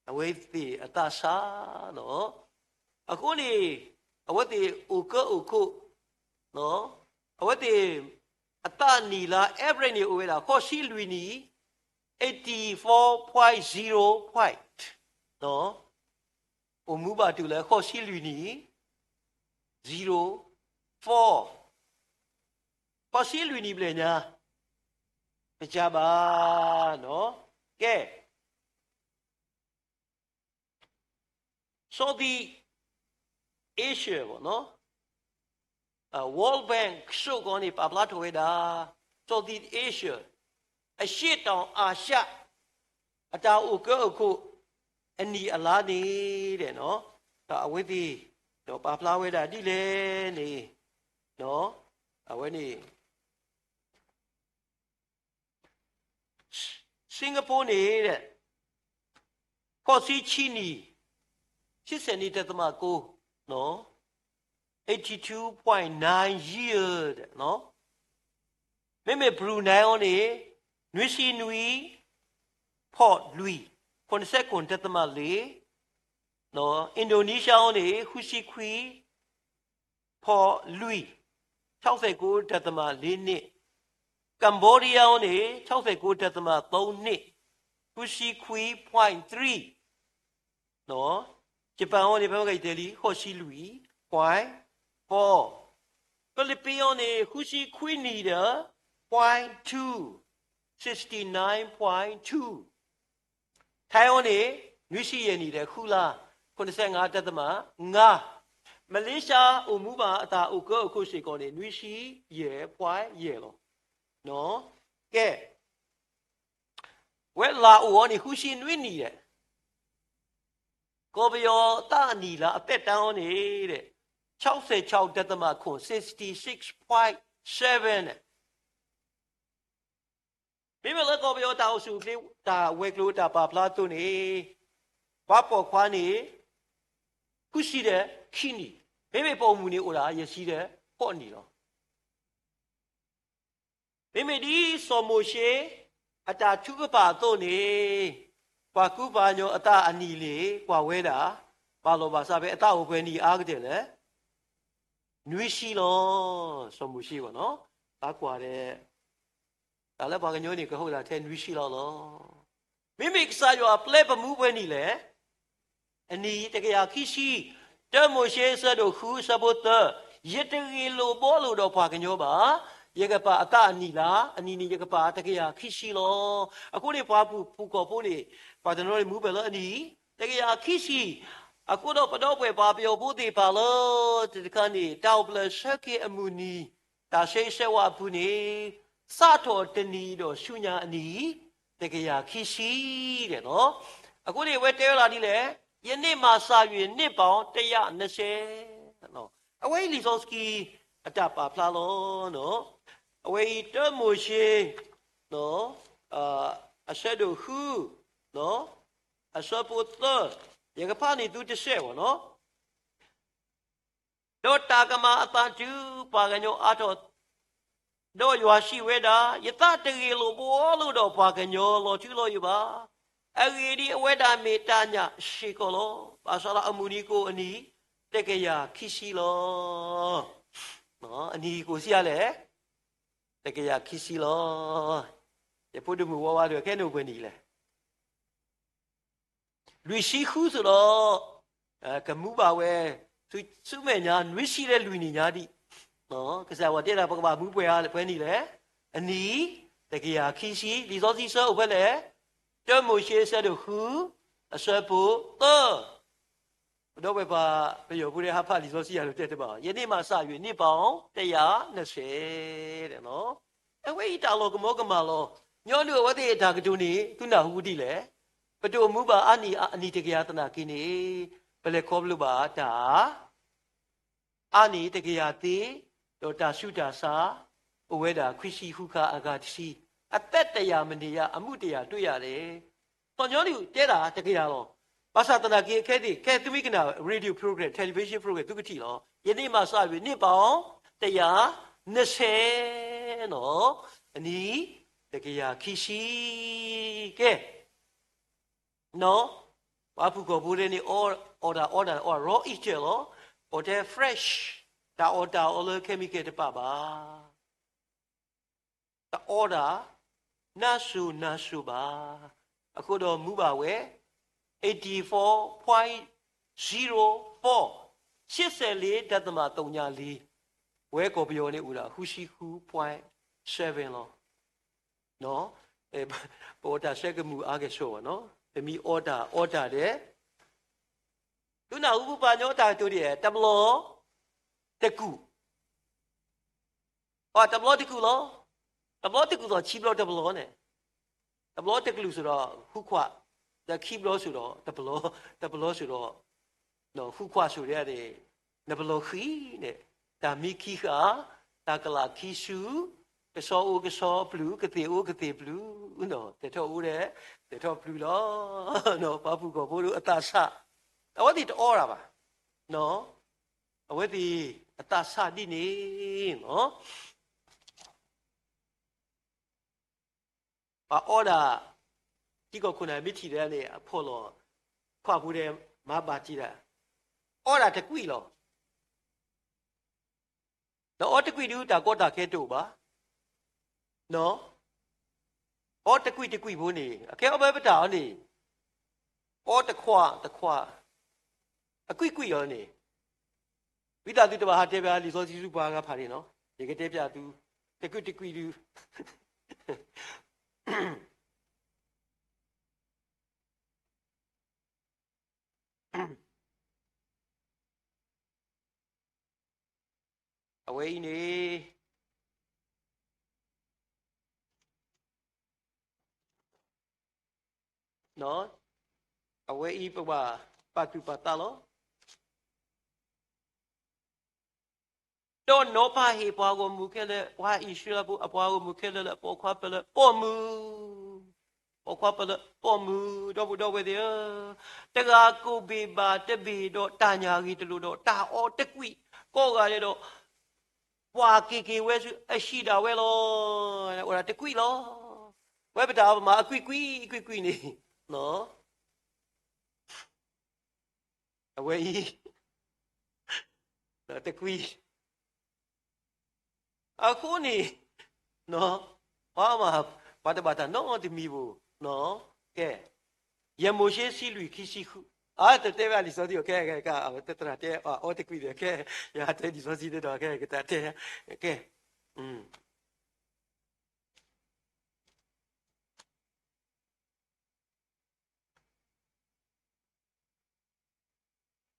အဝဲသ့ၣ်အသးစၢ်လီၤ. အဃိန့ၣ် အဝဲသ့ၣ်အိၣ်ကၢအိၣ်ခိး, အဝဲသ့ၣ်အသးနံၣ်လါ average န့ၣ် အိၣ်ဝဲဒၣ် ဃိးဆံလွံၢ်နံၣ်, eighty four point zero point, အိၣ်မူဘၣ်တုၤလၢ ဃိးဆံလွံၢ်နံၣ်, zero four, ဃိးဆံလွံၢ်နံၣ်ဘျဲၣ်ညါ, ပကဘၣ်, ကဲ Southeast Asia ဘၣ်, World Bank ကစီၣ်ကီးန့ၣ် ပာ်ဖျါထီၣ်ဝဲဒၣ် Southeast Asia, အရှေ့တောင်အာရှ အတၢ်အိၣ်ကၢအိၣ်ခိး အနံၣ်အလါန့ၣ်, ဒီးအဝဲသ့ၣ် ဒီးပာ်ဖျါဝဲဒၣ်ဒ်လဲၣ်န့ၣ်, အဝဲန့ၣ် Singapore န့ၣ် ဃိးဆံဆံနံၣ် ဆံဆဲးနံၣ်တသမးကိး eighty two point nine year. မ့မ့ၢ် Brunei အီၤန့ၣ် နွံဆံနွံ ဖီၣ်လွံၢ် ခိၣ်နစဲးခိၣ်တသမးလ့ Indonesia အီၤန့ၣ် ဃုဆံခွံ ဖီၣ်လွံၢ် ခြောက်ဆယ့်ကိုး တသမးလ့န့ၣ်, Cambodia အီၤန့ၣ် ခြောက်ဆယ့်ကိုး တသမးသုံးနှစ်, ဃုဆံခွံ point three, Japan အီၤန့ၣ် ဖဲမကတဲလံ ဃိးဆံလွံၢ် point four, Philippines အီၤန့ၣ် ဃုဆံခွံနံၣ်ဒီး point two, sixty nine point two, Thai အီၤန့ၣ် နွံဆံယဲၢ်နံၣ်ဒီး ဃုလါ ခုနစ်ဆယ့်ငါး တသမး ငါး, Malaysia အိၣ်မူဘၣ်အတၢ်အိၣ်ကၢအိၣ်ခိၣ်စ့ၢ်ကီးန့ၣ် နွံဆံယဲၢ် point ယဲၢ်လီၤ. ကဲ ဝဲလၣ်အိၣ်အီၤန့ၣ် ဃုဆံနွံနံၣ်ဒီး ကီၢ်ပယီၤအသးအနံၣ်လါအသက်တမ်းအီၤန့ၣ် ခြောက်ဆယ့်ခြောက် တသမး ခုနစ် sixty six point seven. မ့မ့ၢ်လၢကီၢ်ပယီၤတၢ်အိၣ်ဆူၣ်အိၣ်ချ့ တၢ်ဝဲၤကျိၤတၢ်ပာ်ဖျါအသိးန့ၣ် ပှၤပိာ်ခွါန့ၣ် ဃုဆံဒီးခံနံၣ်, မ့မ့ၢ်ပိာ်မုၣ်န့ၣ်အိၣ်ဒၣ် ယဲၢ်ဆံဒီးဃိးနံၣ်လီၤ. မ့မ့ၢ်ဒ်စီၤမိၤၡ့ အတၢ်ထုကဖၣ်အသိးန့ၣ် ပှၤကူပှၤကညီအသးအနံၣ်န့ၣ် ကွၢ်ဝဲဒၣ် ဘၣ်လီၤဘၣ်စးဖဲအသးအိၣ်ပှဲၤနံၣ်အါကတၢၢ်လဲၣ်, နွံဆံလီၤ. စီၤမိၤၡ့ဘၣ်နီၤ သးကွၢ်ဒီး တၢ်လၢပှၤကညီန့ၣ် ကဟိးဒၣ်ထဲနွံဆံလီၤလီၤ. မ့မ့ၢ်ကစၢ်ယွၤအပျဲပမူပှဲၤနံၣ်လဲၣ်, အနံၣ်တကယၤခံဆံ, တၢမိၤၡ့ အဆၢဒိၣ်ဃု အဆၢဖိသၢ, ယတဂ့ၢ်လိာ်ဘှီလိာ်ဒီးပှၤကညီဘၣ်, ယကပာ်အသးအနံၣ်လၢ အနံၣ်န့ၣ်ယကပာ်တကယၤခံဆံလီၤ. အဃိန့ၣ် ပှၤဖုၣ်ကိာ်ဖိန့ၣ် ပှၤတနီၤန့ၣ်မူပှဲၤလၢအနံၣ် တကယၤခံဆံ, အဃိဒီးပဒီပုၢ်ဝဲၢ်ပှၤပယီၤဖိသ့ၣ်တဖၣ်လၢ တခါန့ၣ် တၢ်အိၣ်ဖျဲၣ်ဆၢက့ၤအမုၢ်နံၤ တၢ်ဆၢဂ့ၤဆၢဝါအပူၤန့ၣ် စးထီၣ်တနံၤဒီးဆူညါအနံၣ် တကယၤခံဆံဒဲးလီၤ. အဃိန့ၣ် အဝဲတဲဝဲဒၣ်ဒ်လဲၣ်, ယနေ့မှစ၍ နှစ်ပေါင်းတစ်ရာနှစ်ဆယ်, အဝဲအံၤလံာ်စီဆှံအတၢ်ပာ်ဖျါလီၤ. အဝဲအံၤတၢမိၤၡ့ အဆၢဒိၣ်ဃု အဆၢဖိသၢ, ယကဖးန့ၢ်သုတစဲးဘၣ်နီၤ ဒီးတၢ်ကမၤအသးတုၤပှၤကညီအါထီၣ်, ဒီးယွၤစံးဝဲဒၣ်, ယသးတဂ့ၢ်လိာ်ဘှီလိာ်ဒီးပှၤကညီလီၤထူလီၤယိာ်ဘၣ်. အဂ့ၢ်ဒ်အံၤ, အဝဲဒၣ်မ့ၢ်တၢ်ညၣ်စ့ၢ်ကီးလီၤ. ဘၣ်ဆၣ်ဒီးအမုၢ်နံၤကိၣ်အနံၣ် တကယၤခံဆံလီၤ. အနံၤကိၣ်ဆံးအါလဲၣ်, တကယၤခံဆံလီၤ. ယဖိဒိၣ်မုၣ်ဝါဝါဒီး ခဲန့ၣ်အိၣ်ပှဲၤနံၣ်လဲၣ် လွံၢ်ဆံဃုအသိးဒီး ကမူဘၣ်ဝဲ ဆူမဲာ်ညါ နွံဆံလၢလွံၢ်နံၣ်ညါဒံး, ကစၢ်ယွၤတဲဒၣ် ပကဘၣ်မူပှဲၤအါဖဲနံၣ်လဲၣ်, အနံၣ် တကယၤခံဆံ, လံာ်စီဆှံဆၢအိၣ်ဖဲလဲၣ်, တၢမိၤၡ့အဆၢဒိၣ်ဃု အဆၢဖိသၢ ပဒီပုၢ်ဝဲၢ်ပှၤပယီၤဖိဒီး ဟးဖးလံာ်စီဆှံယၤဒီးတဲတဘၣ်, ယနေ့မှစ၍ နှစ်ပေါင်းတစ်ရာနှစ်ဆယ် အဝဲအံၤတၢ်လီၤကမီကမၣ်လီၤ. ညီနုၢ်အဝဲသ့ၣ်အတၢ်ကတိၤန့ၣ် သုနၢ်ဟူဒ်လဲၣ်, ပတအိၣ်မူဘၣ်အါနံၣ်အနံၣ်တကယၤသနာ်က့န့ၣ် ပလဲၤခီဖျိဘၣ်တၢ် အါနံၣ်တကယၤသ့, ဒီးတၢ်ဆူးတၢ်ဆါ အိၣ်ဝဲဒၣ်ခွံဆံဃုခါအဂၤတဆံ, အသက်တစ်ရာမနေရ, အမှုတစ်ရာတွေ့ရတယ်. စီၤညီနုၢ်တဲဒၣ်တကယၤလီၤ. ဘၣ်ဆၣ်သနာ်က့ ခဲသ့ၣ် ခဲသုမ့ၢ်ကနၣ် radio program, television program သုကထံၣ်လီၤ. ယနေ့မှစ၍ နှစ်ပေါင်းတစ်ရာနှစ်ဆယ်နီၤ, အနံၣ်တကယၤခံဆံ, ကဲ ပှၤဖုၣ်ကိာ်ဖိဒဲးန့ၣ် အီၣ်တၢ်အီတၢ်အီၣ် raw Easter လီၤ. အီၣ်ထဲ fresh, တၢ်အီၣ်တၢ်အီလၢ chemical တပာ်ဘၣ်, တအီၣ်တၢ် နၢ်စိၤနၢ်စိၤဘၣ်. အဃိဒီးမူဘၣ်ဝဲ eighty four point zero four, ရှစ်ဆယ့်လေး ဒသမ သုည လေး, ဝဲကီၢ်ပယီၤန့ၣ်အိၣ်ဒၣ် ဃုဆံဃု point seven လီၤ. ပအီၣ်တၢ်ဆၢကမူၣ်အါကဲၣ်ဆိးဘၣ်နီၤ, ပမ့ၢ်အီၣ်တၢ်အီတၢ်ဒီး သုနၢ်ဟူပှၤကညီတၢ်ကတိၤဒ် တဘျီတကူၣ်, တဘျီတကူၣ်လီၤ. တဘျီတကူၣ်သိး ခံဘျီတဘျီန့ၣ်, တဘျီတကလုာ်စ့ၢ်ဒီး ဃုခွး, ဒီးခံဘျီစ့ၢ်ဒီး တဘျီ, တဘျီစ့ၢ်ဒီး ဃုခွးစ့ၢ်ဒီးန့ၣ်, နဘျီဃံန့ၣ်, တၢ်မံခံဃာ်, တၢ်ကလးခံဆူ, ကဆီအိၣ်ကဆီပျုၢ်, ကသ့ၣ်အိၣ်ကသ့ၣ်ပျုၢ်, သဲးထီၣ်အိၣ်ဒီး သဲးထီၣ်ပျုၢ်လီၤ. ပှၤဖုၣ်ကိာ်ဖိဒီးအသးဆး, အဝဲသ့ၣ်တအီတၢ်ဘၣ်. အဝဲသ့ၣ်အသးဆးဒ်န့ၣ်လီၤ. ပှၤအီဒၣ်, ထံကီၢ်ခိၣ်နၢ်မ့ၢ်ထံၣ်ဒီးန့ၣ် အဖီၣ်လီၤ, ခွါဖိဒီးမၤဘၣ်တံၢ်ဒၣ်, အီဒၣ်တကွံာ်လီၤ. ဒီးအီတကွံာ်ဒုး တၢ်ကီတၢ်ခဲတအိၣ်ဘၣ်. အီတကွံာ်တကွံာ်ဖိန့ၣ် အကဲအီဘဲပတၢ်အီၤန့ၣ်, အီတခွးတခွး, အကွံာ်ကွံာ်အီၤန့ၣ်, ဝံသးစူၤတဘၣ်ဟးတဲဘၣ်လံာ်စီဆှံဆူပှၤဂၤဖးန့ၣ်လီၤ. ယကတဲပျးသု, တကွံာ်တကွံာ်ဒုး အဝဲအံၤန့ၣ် အဝဲအံၤပဘၣ်ပာ်သူၣ်ပာ်သးလီၤ. ဒီးနီၤဖးဟ့ၣ်ပှၤဂီၢ်မုၢ်ခဲလၢာ်, ပှၤအံၣ်စရ့လးဖိအပှၤဂီၢ်မုၢ်ခဲလၢာ်လၢအပိာ်ခွါဖဲလၢပိာ်မုၣ်, ပိာ်ခွါဖဲလၢပိာ်မုၣ်, ဒီပုၢ်ဒီဝဲၢ်သ့ၣ်ဧၢ, တဂၤကိၢ်ဘ့ၣ်ဘၣ်တဘ့ၣ်ဒီးတၢ်ညၣ်ဂ့ၤတလိာ်ဒီးတၢ်အီတကွံာ်ကိးဂၤဒဲးဒီး ပှၤက့ၤက့ၤဝဲဆူအဟံၣ်ဒၣ်ဝဲလီၤ. အိၣ်ဒၣ်တကွံာ်လီၤ. ဝဲပတၢ်အီၣ်ပမၤအကွံာ်ကွံာ်ကွံာ်ကွံာ်န့ၣ် အဝဲအံၤ တကွံာ်, အဃိန့ၣ် ပှၤမၤ ပှၤတဘၣ်တၢ်နီတမံၤဘၣ်. ကဲ, ယဲၢ်မိၤၡ့ဆံလွံၢ်ခံဆံဃု, အတတဲဝဲလံာ်စီဆှံ, ကဲ, ကဲ, ကဲ, သရၣ်တဲအီၤတကွံာ်ဒီး ကဲ, ယတဲလံာ်စီဆှံသ့ဒီး ကဲ, ကတၢ်တဲ, ကဲ,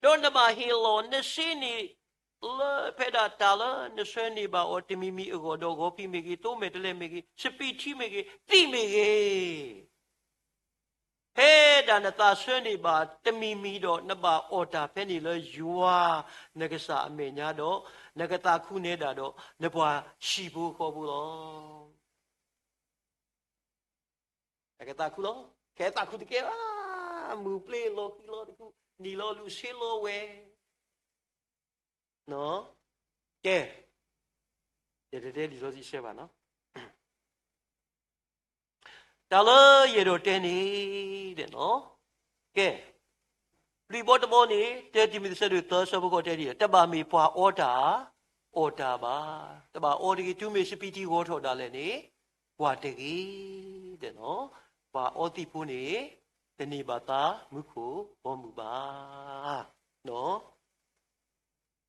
ဒီးနဘၣ်ဟ့ၣ်လီၤနစ့န့ၣ် လၢဖဲဒၣ်တၢ်လၢနဆှၢန့ၢ်ဘၣ်အီၤတမံၤမံၤအဂီၢ်, ဒီးဂီၤဖံးမ့ၢ်ဂ့ၤ, သိမဲာ်တဲးလဲးမ့ၢ်ဂ့ၤ, စပံးထံမ့ၢ်ဂ့ၤ, သံးမ့ၢ်ဂ့ၤ, ဖဲဒၣ်နသးဆှၢန့ၢ်ဘၣ်တမံၤမံၤဒီး နဘၣ်အီၣ်တၢ်ဖဲန့ၣ်လၢယွၤနကစၢ်အမဲာ်ညါဒီး, နကသးခုနဲဒၣ်ဒီး နပှၤဟံၣ်ဖိဃီဖိလီၤ. နကသးခုလီၤ. ကဲသးခုတကဲဘၣ်, မုၢ်ပျ့ၤလီၤဃံလီၤတကူ, နံၤလီၤလူၤဆ့လီၤဝဲ. ကဲ, ယတတဲလံာ်စီဆှံဘၣ်နီၤ. တၢ်လၢယအဲၣ်ဒိးတဲန့ၣ်, ကဲ, လွံၢ်ဘီတဘီန့ၣ် တၢတံၤမသ့း ဆၢဒိၣ်သၢ ဆၢဖိဃိးတဲဒ်လဲၣ်, တဘၣ်မ့ၢ်ပှၤအီတၢ်, အီၣ်တၢ်ဘၣ်. တဘၣ်အီတဂ့ၤ, တုၤမ့ၢ်စပံးထံဂီၤထီၣ်ဒၣ်လဲာ်န့ၣ်, ကွၢ်တဂ့ၤ. ပှၤအီသံးဖိန့ၣ် တန့ၢ်ဘၣ်သးမူခိၣ်ဘီမုၢ်ဘၣ်.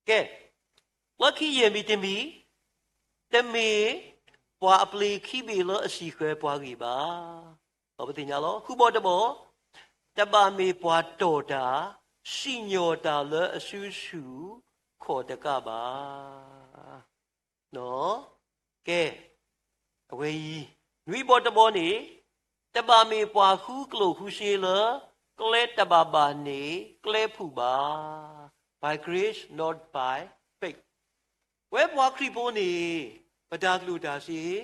ကဲ, လၢခံယဲၢ်မံၤတမံၤ, တမ့ၢ်ပှၤအပျ့ၤခံဘ့ၣ်လၢအစံၣ်ဃၢၤပှၤဂံၢ်ဘၣ်. ဒီးပသ့ၣ်ညါလီၤ. ဃုဘီတဘီ, တဘၣ်မ့ၢ်ပှၤတီၢ်တၢ်, စံၣ်ညီၣ်တၢ်လၢအစုဆူၣ်ခီၣ်တကးဘၣ်. ကဲ, အဝဲအံၤ, နွံဘီတဘီန့ၣ်, တဘၣ်မ့ၢ်ပှၤဃုကျိၣ်ဃုစ့လၢ ကျဲတဘၣ်ဘၣ်န့ၣ် ကျဲဖုၣ်ဘၣ်. By grace, not by faith. ဝဲပှၤခရံာ်ဖိန့ၣ် ပတၢ်ကျိၣ်တၢ်စ့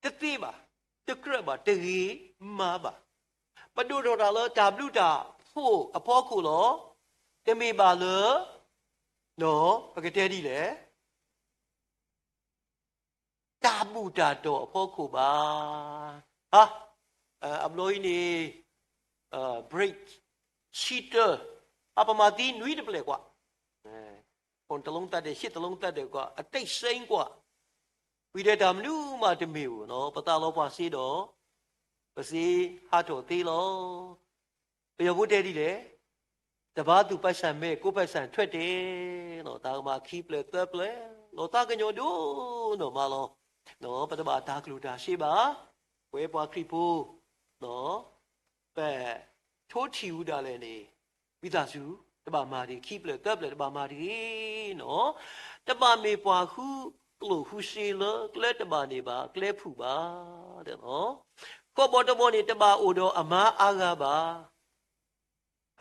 တသ့ဘၣ်, တကြၢးဘၣ်, တဂ့ၤမးဘၣ်. ပဒိၣ်ထီၣ်တၢ်လၢတၢ်ဘျုးတၢ်ဖှိၣ်အဖီခိၣ်လီၤ. တမ့ၢ်ဘၣ်လၢ ပကတဲဒ်လဲၣ်, တၢ်ဘူၣ်တၢ်တီၢ်အဖီခိၣ်ဘၣ်. ဟါ, အဘျီအံၤန့ၣ် break ဆံတၢ, အပမၤသံနွံတပျဲၢ်ကွၢ်, တလုံးသတ်တယ်, ရှစ်တလုံးသတ်တယ်ကွၢ်, အတိတ်ဆိတ်ကွၢ်, ဝံၤဒီးတၢ်မနုၤမးတမ့ၢ်ဧိၤနီၤ, ပသးလီၤပှၤစ့ဒီး ပစ့ဟးထီၣ်သ့လီၤ. ပယီၤဖိတဲဒ်လဲၣ်, တဘါသူၣ်ပိုက်ဆံမဲ, ကိုယ်ပိုက်ဆံထွက်တယ်, တၢ်ကမၣ်ခံပျဲၢ်သၢပျဲၢ်, လီၤသးကညီၤဒိၣ်နီၢ်မးလီၤ. ပတဘၣ်တၢ်ကျိၣ်တၢ်စ့ဘၣ်, ပဝဲပှၤခရံာ်ဖိ ပထိထံၣ်ဝံၤဒၣ်လဲာ်န့ၣ်, ဝံသးစူၤ တဘၣ်မၤတဂ့ၤ, ခံပျဲၢ်သၢပျဲၢ်တဘၣ်မၤတဂ့ၤနီၤ. တဘၣ်မ့ၢ်ပှၤဃုကျိၣ်ဃုစ့လၢ ကျဲတဘၣ်န့ၣ်ဘၣ်, ကျဲဖုၣ်ဘၣ်. ဃိးဘီတဘီန့ၣ် တဘၣ်အိၣ်ဒီးအမါအါဂၤဘၣ်.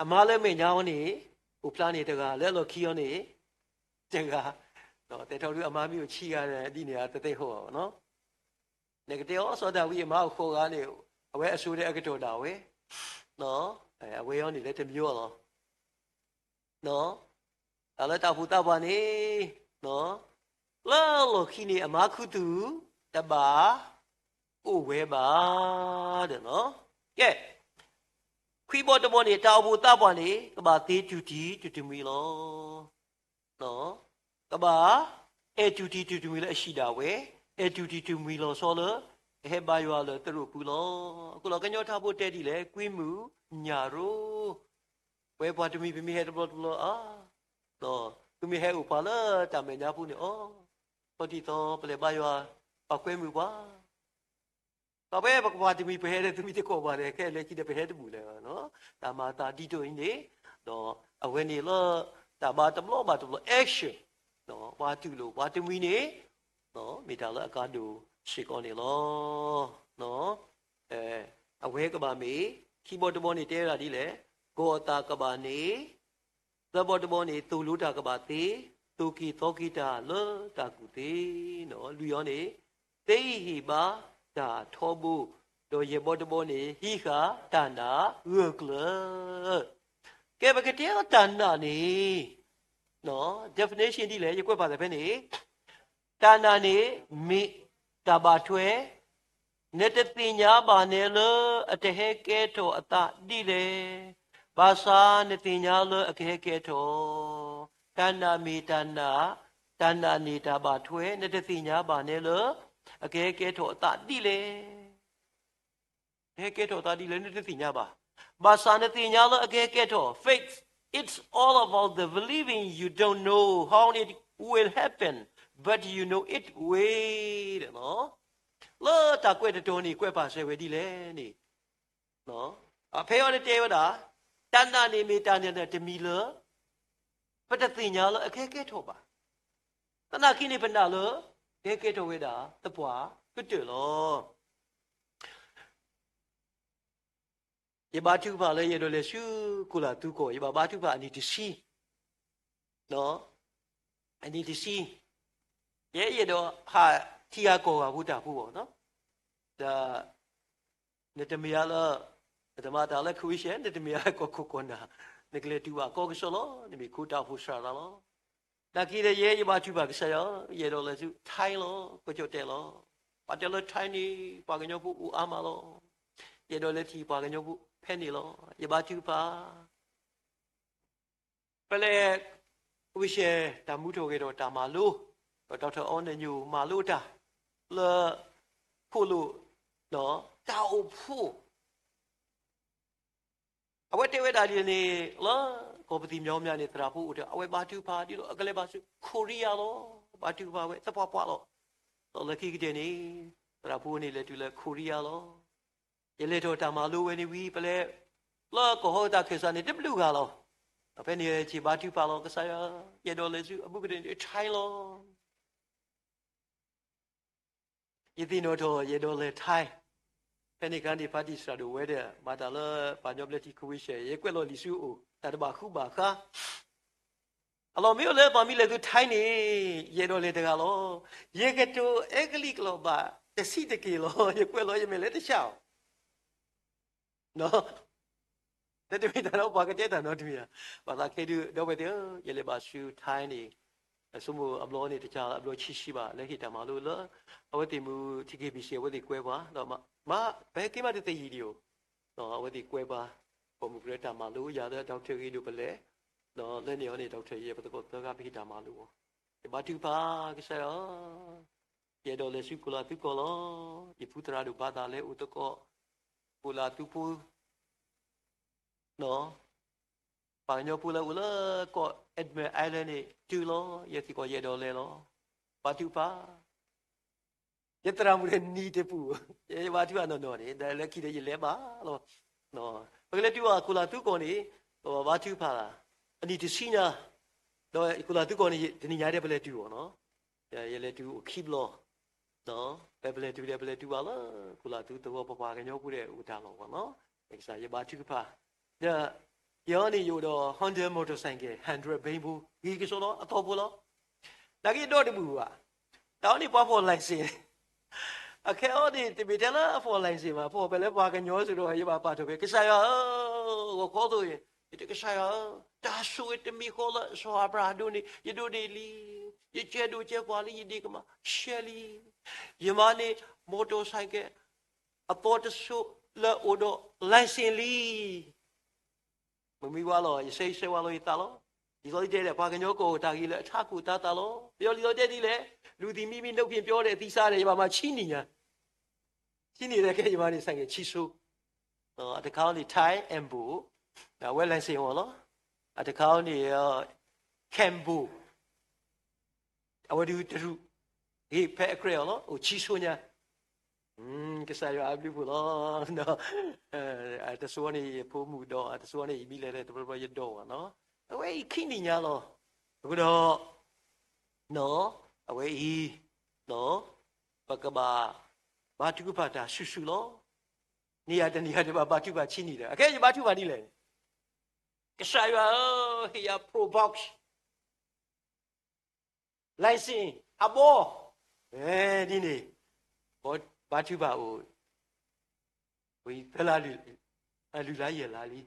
အမါလၢမဲာ်ညါအီၤန့ၣ် အိၣ်ဖျါန့ၣ်တဂၤ, လၢအလီၢ်ခံအီၤန့ၣ် တဂၤ, ဒီးသဲးထီၣ်ဒုအမါမ့ၢ်အိၣ်ဆံဂၤဒ်န့ၣ် အတသ့ၣ်ဟီၣ်ဘၣ်နီၤ. နကတဲအီၤ စီၤဒၤဝံးအမါအိၣ်ဃိးဂၤန့ၣ် အဝဲအစိၤဒၣ်အကတီၢ်ဒၣ်ဝဲ, အဝဲအံၤန့ၣ်လၢတမံၤအီၤလီၤ. တၢ်လၢတၢ်အိၣ်ဖှိၣ်သးပှၢ်န့ၣ် လၢလီၢ်ခံန့ၣ် အမါခူသူၣ်တဘၣ်အိၣ်ဝဲဘၣ်. ကဲ, ခွံဘီတဘီန့ၣ် တၢ်အိၣ်ဖှိၣ်သးပှၢ်န့ၣ် ကဘၣ်သ့တံၤတံၤတမှံၤလီၤ. ကဘၣ်အဲၣ်တံၤတံၤတမှံၤလၢအဟံၣ်ဒၣ်ဝဲ, အဲၣ်တံၤတံၤတမှံၤလီၤဆီလၢ ကဟဲဘါယွၤလၢသရိာ်ပူၤလီၤ. အဃိလီၤ ကညီထါဖိတဲဒ်လဲၣ်, ကွံမုၢ်ညၣ်ရိ, ပဝဲပှၤတမှံၤပမ့ၢ်ဟဲတဘျီတဘျီအါ, ပမ့ၢ်ဟဲအိၣ်ပှၤလၢတၢ်မဲာ်ညါပူၤန့ၣ်အီၤ, ခီတံၢ်သီပလဲၤဘါယွၤ, ပှၤကွဲမုာ်ပှၤ ပဝဲပကပှၤတမှံၤပဟဲလၢသုမ့ၢ်တကိးပှၤန့ၣ် ခဲလၢာ်ခံဒီးပဟဲတဘူၣ်လၢၤဘၣ်နီၤ. တၢ်မၤအသးဒ်သိးအံၤန့ၣ်, ဒီးအဝဲန့ၣ်လၢ တၢ်ဘါတဘျီဘၣ်တဘျီ action, ပှၤတူၢ်လိာ်ပှၤတမှံၤန့ၣ်, မ့ၢ်တၢ်လၢအကါဒိၣ်စ့ၢ်ကီးန့ၣ်လီၤ. အဝဲကဘၣ်မ့ၢ် ခံဘီတဘီန့ၣ်တဲဝဲဒၣ်ဒ်လဲၣ်, ကိးအသးကဘၣ်န့ၣ် သၢဘီတဘီန့ၣ် သိၣ်လိတၢ်ကဘၣ်သ့, သိၣ်က့ၤသီက့ၤတၢ်လၢတၢ်ကူၣ်သ့, လွံၢ်အီၤန့ၣ် သ့ဟ့ၣ်ဘါတၢ်ထီဘိ, ဒီးယဲၢ်ဘီတဘီန့ၣ် ဟံးဃာ်တၢ်နာ်ဂၢၢ်ကျၢၤ. ကဲ ပကတဲအီၤတၢ်နာ်န့ၣ်, definition ဒ်လဲၣ်, ယကွဲးဖးသးဖဲန့ၣ် တၢ်နာ်န့ၣ်မ့ၢ်တၢ်ဘၣ်ထွဲ, နတသ့ၣ်ညါဘၣ်နဲလၢအတဟဲကဲထီၣ်အသးဒ်လဲၣ်, ဘၣ်ဆၣ်နသ့ၣ်ညါလၢအကဟဲကဲထီၣ်, တၢ်နာ်မ့ၢ်တၢ်နာ်, တၢ်နာ်န့ၣ်တၢ်ဘၣ်ထွဲ, နတသ့ၣ်ညါဘၣ်နဲလၢ အကဟဲကဲထီၣ်အသးဒ်လဲၣ်. ကဟဲကဲထီၣ်အသးဒ်လဲၣ် နတသ့ၣ်ညါဘၣ်. ဘၣ်ဆၣ်နသ့ၣ်ညါလၢအကဟဲကဲထီၣ်, faith, it's all about the believing, you don't know how it will happen, but you know it will လၢတၢ်ကွဲးတတီၤန့ၣ် ကွဲးဖးစဲဝဲဒ်လဲၣ်န့ၣ်, ဖဲအံၤန့ၣ်တဲဝဲဒၣ်, တၢ်နာ်န့ၣ်မ့ၢ်တၢ်နာ်တမံၤလၢ ပတသ့ၣ်ညါလၢအကဟဲကဲထီၣ်ဘၣ်. သနာ်က့န့ၣ် ပနာ်လၢ ကဟဲကဲထီၣ်ဝဲဒၣ်သပှၢ်ကတၢၢ်လီၤ. ယဘါထုကဖၣ်လၢယအဲၣ်ဒိးလဲၤဆူခိၣ်လာ်သူကီၢ်, ယဘၣ်ဘါထုကဖၣ်အနံၣ်တဆံ, အနံၣ်တဆံ, ယဲယအဲၣ်ဒိးဟးထံဂၤကီၢ်ဂၤဖိတၢ်ဖိအီၤ, ဒီး နတမ့ၢ်ဧါလၢ နတမၤတၢ်လၢ ခဝ့ၡဲၣ်, နတမ့ၢ်ဧါလၢကီၢ်ခိၣ်ကီၢ်နၢ်, နကလဲၤတုၤဘၣ်ကီၢ်ကစီၣ်လီၤ, နမ့ၢ်ခိတၢ်အိၣ်ဖှိၣ်စှၤသးလီၤ. နာ်က့ဒီး ယဲယဘါထုကဖၣ်ကစၢ်ယွၤ, ယအဲၣ်ဒိးလဲၤဆူ Thai လီၤ, ကီၢ်ကၠီၣ်တဲၣ်လီၤ. ပှၤတဲလၢ Thai န့ၣ် ပှၤကညီဖိအိၣ်အါမးလီၤ. ယအဲၣ်ဒိးလဲၤထံၣ်ပှၤကညီဖိဖဲန့ၣ်လီၤ. ယဘါထုကဖၣ် ပလဲၤ ဝံၡဲတၢ်မူထီၣ်ဂဲၤထီၣ်တၢ်မၤလိ, ဒီး Doctor အီနၣ်ညိၣ် မၤလိတၢ် လၢ ခိၣ်လိၣ် တၢ်အိၣ်ဖှိၣ်, အဝဲတဲဝဲဒၣ်ဒ်န့ၣ် လၢကီၢ်ပသံၣ်မညီမညီန့ၣ် သရၣ်ဖိအိၣ်တ့ၢ် အဝဲဘါထုကဖၣ်ဒ်သိး အကလဲၤဘၣ်ဆူ ခိရံယါလီၤ. ဘါထုကဖၣ်ဝဲသပှၢ်ပှၢ်လီၤ. ဒီးလၢခံကတၢၢ်န့ၣ် သရၣ်ဖိန့ၣ် လဲၤတုၤလၢခိရံယါလီၤ. ယလဲၤထီၣ်တၢ်မၤလိဝဲန့ၣ်ဝံၤ ပလဲၤ လၢကီၢ်ဟီၣ်တၢ်ခၢၣ်စးန့ၣ် တဘျုးဂၤလီၤ. ဒီးဖဲန့ၣ် ယဘါထုကဖၣ်လီၤ ကစၢ်ယွၤ, ယအဲၣ်ဒိးလဲၤဆူအဘူးကတၢၢ်န့ၣ် Thai လီၤ. ယသ့ၣ်နီၣ်ထီၣ် ယအဲၣ်ဒိးလဲၤ Thai, ဖဲန့ၣ်အခါန့ၣ် ဖါတံၢ်စှၤဒိၣ်ဝဲဒီး မၤတၢ်လၢပှၤကညီဘျၢထံ ခဝ့ၡဲၣ်, ယကွဲးလီၤလံာ်ဆူအအိၣ် တၢ်တဘၣ်ဃူဘၣ်ဃါ အလီၢ်မ့ၢ်အိၣ်လၢပှၤမ့ၢ်လဲၤဆူ Thai န့ၣ် ယအဲၣ်ဒိးလဲၤတဂၤလီၤ. ယကတိၤအဲကလံးကျိာ်ဘၣ်တဆံးတက့ၢ်လီၤ. ယကွဲးလီၤယမဲာ်လၢတဆှးအီၤ တမ့ၢ်တၢ်ဒီးပှၤကတဲတၢ်နီတမံၤဧါ. ဘၣ်သးခဲဒုး ဒီပုၢ်ဝဲၢ်သ့ၣ်ဧၢ, ယလဲၤဘၣ်ဆူ Thai န့ၣ် ဆိကမိၣ်အဘျီန့ၣ် တကးအဘျီဆံးဆံးဘၣ် လၢဟ့ၣ်တၢ်မၤလိလၢ အဝဲသ့ၣ်မူ ထံက့ၤဘံၣ်စ့ၢ် အဝဲသ့ၣ်ကွဲပှၤ ဒီးမ့ၢ်ပဟဲက့ၤမးတသ့ယံာ်ဒံးဧိၤ, အဝဲသ့ၣ်ကွဲပှၤ ပိာ်မုၣ်ကရၢတၢ်မၤလိ ယၤလၢ Doctor ဂ့ၤဒိၣ်ပလဲၣ်, လၢန့ၣ်အီၤန့ၣ် Doctor ယဲပသကိးသၢဂၤပဟ့ၣ်တၢ်မၤလိအီၤ, ယဘါထုကဖၣ်ကစၢ်ယွၤ ယအဲၣ်ဒိးလဲၤဆူခိၣ်လာ်သူကီၢ်လီၤ. ယဖုသရၣ်ဒိၣ်ဘၣ်သးလဲၤအိၣ်သကိး ခိၣ်လာ်သူဖိ ပှၤကညီဖိလၢအိၣ်လၢကီၢ် Edmund Island န့ၣ် တုၤလီၤ. ယသံကွၢ်ယအဲၣ်ဒိးလဲၤလီၤ. ဘါထုကဖၣ် ယသရၣ်မုၣ်န့ၣ်နံၤတပူၤ, ယဘါထုကဖၣ်နီၢ်နီၢ်န့ၣ် ဒီးလၢခံဒီးယလဲၤဘၣ်လီၤ. ပကလဲၤတုၤဘၣ်ခိၣ်လာ်သူကီၢ်န့ၣ် ပဘၣ်ဘါထုကဖၣ် အနံၣ်တဆံညါ, ဒီးခိၣ်လာ်သူကီၢ်န့ၣ် တနံၤညါဒဲးပလဲၤတုၤအီၤနီၤ. ယလဲၤတုၤအိၣ်ခံဘျီ, ဖဲပလဲၤတုၤဒဲးပလဲၤတုၤဘၣ်လၢခိၣ်လာ်သူသဝီပပှၤကညီဖိဒီးအိၣ်တၢ်လီၢ်ဘၣ်နီၤ. ကစၢ်ယဘါထုကဖၣ်, ဒီး ယအီၤန့ၣ်ယအိၣ်ဒီး Honda motorcycle hundred ဘိဘိ ဂ့ၤကစီဒီအသီဖိလီၤ. နာ်က့ဒီတဘုၣ်ဘၣ်. တၢ်အီၤန့ၣ်ပှၤဖီၣ် license အခဲအံၤန့ၣ် တမ့ၢ်ထဲလၢအဖီၣ် license ဘၣ်, ဖီၣ်ဖဲလၢပှၤကညီစ့ၢ်ကီး ယဘၣ်ပာ်ထီၣ်ဖဲ ကစၢ်ယွၤဧၢ, ဂီၤခီအသိးအံၤ ယတဲကစၢ်ယွၤဧၢ, တၢ်ဆိၣ်ဂ့ၤတမံၤဃီလၢစီၤအၤဘြၤဟၣ်ဒိးန့ၢ် ယဒိးန့ၢ်လံ, ယကဲဒိၣ်ကဲပှၢ်လံ, ယဒ့ၣ်ကမၢ်ဆဲးလံ, ယမါန့ၣ် မော်တော်ဆိုင်ကယ် အသီတစိၢ်လၢအအိၣ်ဒီး license လံ. မ့မ့ၢ်ဝဲလီၤ ယဆၢဂ့ၤဆၢဝါလီၤယသးလီၤ. ဒ်သိးယတဲဒၣ် ပှၤကညီကီၢ်တၢ်ဂ့ၤလၢအထးခိၣ်တၤသၣ်လီၤ. ပယီၤဒ်သိးတဲဒ်လဲၣ်, လူသံမံမံ နှုတ်ဖြင့်ပြော ဒီးသံစါဒီး ယဘၣ်မၤဆံးနံၣ်ညါ, ဆံးနံၣ်ဒီးကဲယမါန့ၣ် ဆိုင်ကယ်ဆံးစိ, အတခါအံၤန့ၣ် Thai Embo, အဝဲ license အီၤလီၤ. အတခါအံၤန့ၣ် Kembo အဝဲဒုးတရူး ဂ့ၤဖဲအကြဲးအီၤလီၤ, အိၣ်ဆံးစိညါ. ကစၢ်ယွၤအဘျုးအဖှိၣ်လီၤ. တစိၤန့ၣ်ယဖိမုၣ်ဒီး တစိၤန့ၣ်ယမံၤလဲၤလဲၤတဘျီဘျီယဒိးဘၣ်နီၤ. အဝဲအံၤခံနံၣ်ညါလီၤ. အဃိဒီး အဝဲအံၤ ပကဘၣ်ဘါထုကဖၣ်တၢ်ဆူၣ်ဆူၣ်လီၤ. န့ၢ်ယၤတနံၤယၤဒံးဘၣ်ဘါထုကဖၣ်ဆံးနံၣ်ဒီး အခဲအံၤယဘါထုကဖၣ်ဒ်လဲၣ်န့ၣ်, ကစၢ်ယွၤဧၢ, ဟ့ၣ်ယၤ Probox license အဘီ, ဒ်န့ၣ် ဘါထုကဖၣ်အိၣ် ဝံၤသၢလါ အလုၢ်လါယဲၢ်လါလံ,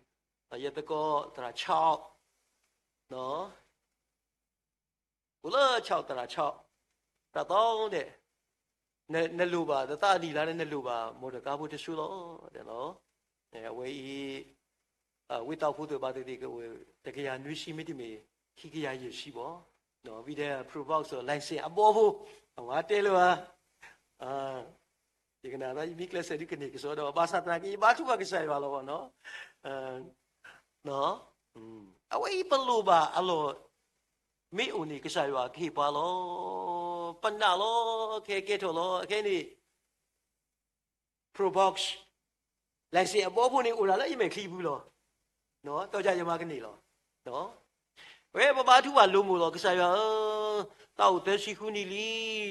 ယသကိးသရၣ် Charles အိၣ်လၢ Charles သရၣ် Charles တၢ်သီဒဲး, နလိၣ်ဘၣ် သးသးအနံၣ်လါန့ၣ် နလိၣ်ဘၣ် မော်တော်ကားဖိတစိၢ်လီၤဒီးလီၤ. အဝဲအံၤ ဝ့ၢ်သီဖိသ့ၣ်ဘၣ်သ့ၣ်သ့ၣ်ကအိၣ် တကယၤနွံဆံ မ့တမ့ၢ် ခံကယၤယဲၢ်ဆံဘၣ်, ဝံၤဒီး Probox license အဘီဖိ အဝဲတဲလၢၤဘၣ်. ယကနၣ်သးယမံၤကျဲးစၢးဒုးကန့ၢ်ကစီဒီး ဘၣ်ဆၣ်သနာ်က့ ယဘါထုကဖၣ်ကစၢ်ယွၤလီၤဘၣ်နီၤ. အဝဲအံၤပလိၣ်ဘၣ်အလီၢ် မ့ၢ်အိၣ်န့ၣ် ကစၢ်ယွၤကဟ့ၣ်ပှၤလီၤ. ပနာ်လီၤ, ခဲကဲထီၣ်လီၤ. အခဲအံၤန့ၣ် Probox license အဘီဖိန့ၣ် အိၣ်ဒၣ်လၢယမဲာ်ချံပူၤလီၤ. ဒီးယမၤကန့ၢ်လီၤ. ဝဲပဘါထုကဖၣ်လိၤမိၣ်လီၤ, ကစၢ်ယွၤဧၢ, သးအိၣ်သၢဆံဃုနံၣ်လံ,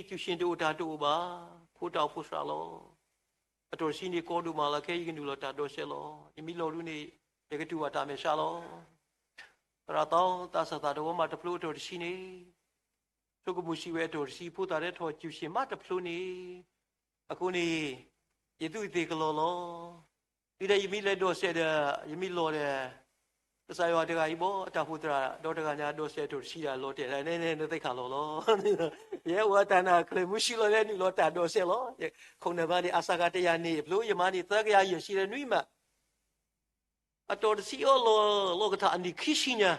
ကျူရှင်တအိၣ်တၢ်တအိၣ်ဘၣ်, ဖိတၢ်အိၣ်ဖှိၣ်သရၣ်လီၤ. အတီၢ်တဆံန့ၣ်ကီဒိၣ်မးလီၤ, ခဲအံၤယကနုာ်လီၤတၢ်ဒိးစဲးလီၤ. ယမံလီၤဒုန့ၣ် ယကတူၢ်ဘၣ်တၢ်မဲာ်ဆှးလီၤ. သရၣ်သီ သးစၢ်သးတဝီမးတဖျိအတီၢ်တဆံန့ၣ် ဆိကမိၣ်စံးဝဲအတီၢ်တဆံ ဖိသၣ်ဒဲးထီၣ် ကျူရှင်မးတဖျိန့ၣ်, အဃိန့ၣ် ယသူၣ်ကသ့ၣ်ကလီၤလီၤ. တုၤဒၣ်ယမံလၢဒိးစဲးဒီး ယမံလီၤဒီး ကစၢ်ယွၤတဂၤအံၤဘီ အတၢ်အိၣ်ဖှိၣ်သရၣ်ဒီတဂၤညါ ဒိးစဲးအတီၢ်တဆံဒီး လီၤတဲာ်ဒၣ်နဲန့ၣ် နသ့ၣ်ခၣ်လီၤလီၤ. ယဲအိၣ်အတၢ်နာ်ကျၢၤမုဆူလီၤ လဲၤနုာ်လီၤတၢ်ဒိးစဲးလီၤ. ခိၣ်နၢ်ဘါန့ၣ် အစၢ်ကတယၤန့ၣ်အဖျိ ယမါန့ၣ် သၢကယၤယဲၢ်ဆံလၢနွံမး အတီၢ်တဆံအီၤလီၤ လီၢ်ကထၣ်အနံၣ်ခံဆံညါ,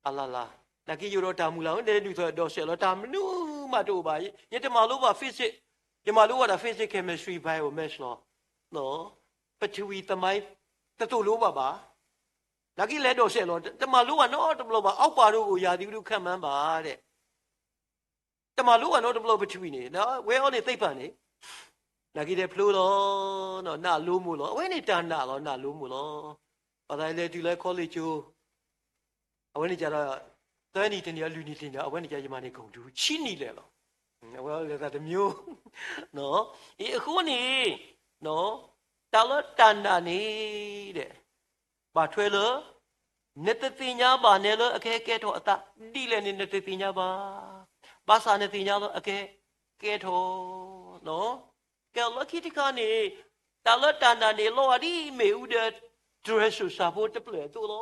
အလၢ်လၢ်, နာ်က့ယိၤဒီးတၢ်မုၢ်လၢ် နဒုးသဒိးစဲးလီၤ တၢ်မနုၤမးတအိၣ်ဘၣ်, ယတမၤလိဘၣ် physics, ယမၤလိဘၣ်ဒၣ် physics, chemistry, bio, maths လီၤ. ပထဝီသမိုင်း တသိၣ်လိဘၣ်ဘၣ်. နာ်က့လဲၤဒိးစဲးလီၤ တမၤလိဘၣ်နီတဘျီဘၣ် အီၣ်ပာ်ဒိၣ်အိၣ်ယၤသံးဒုးခမၢဘၣ်ဒဲး တမၤလိဘၣ်နီတဘျီပထဝီန့ၣ် ဝဲအီၤန့ၣ်သ့ၣ်ဖၣ်န့ၣ် နာ်က့ဒဲးဖျိလီၤ, နာ်လိမိၢ်လီၤ, အဝဲန့ၣ်တၢ်နာ်လီၤ နာ်လိမိၢ်လီၤ. ပှၤသးလဲၤတုၤလၢ college ကၠိ အဝဲန့ၣ်ကဒီး သၢနံၣ်တနံၣ် လွံၢ်နံၣ်တနံၣ် အဝဲန့ၣ်ယမၤန့ၢ် computer ဆံနံၣ်လဲၣ်လီၤ. အဝဲလဲၤသးတမံၤ အဃိန့ၣ် တၢ်လၢတၢ်နာ်န့ၣ် ဘၣ်ထွဲလၢ နတသ့ၣ်ညါဘၣ်နဲလၢအကဟဲကဲထီၣ်အသးဒ်လဲၣ်န့ၣ် နတသ့ၣ်ညါဘၣ်. ဘၣ်ဆၣ်နသ့ၣ်ညါလၢအကဟဲကဲထီၣ် ကဲလီၢ်ခံတခါန့ၣ် တၢ်လၢတၢ်နာ်န့ၣ် လီၤဂာ်ဒ်မ့ၣ်အူဒီး တြဲၤစိၤစၢ်ဖိတဖျၢၣ်အသိးလီၤ.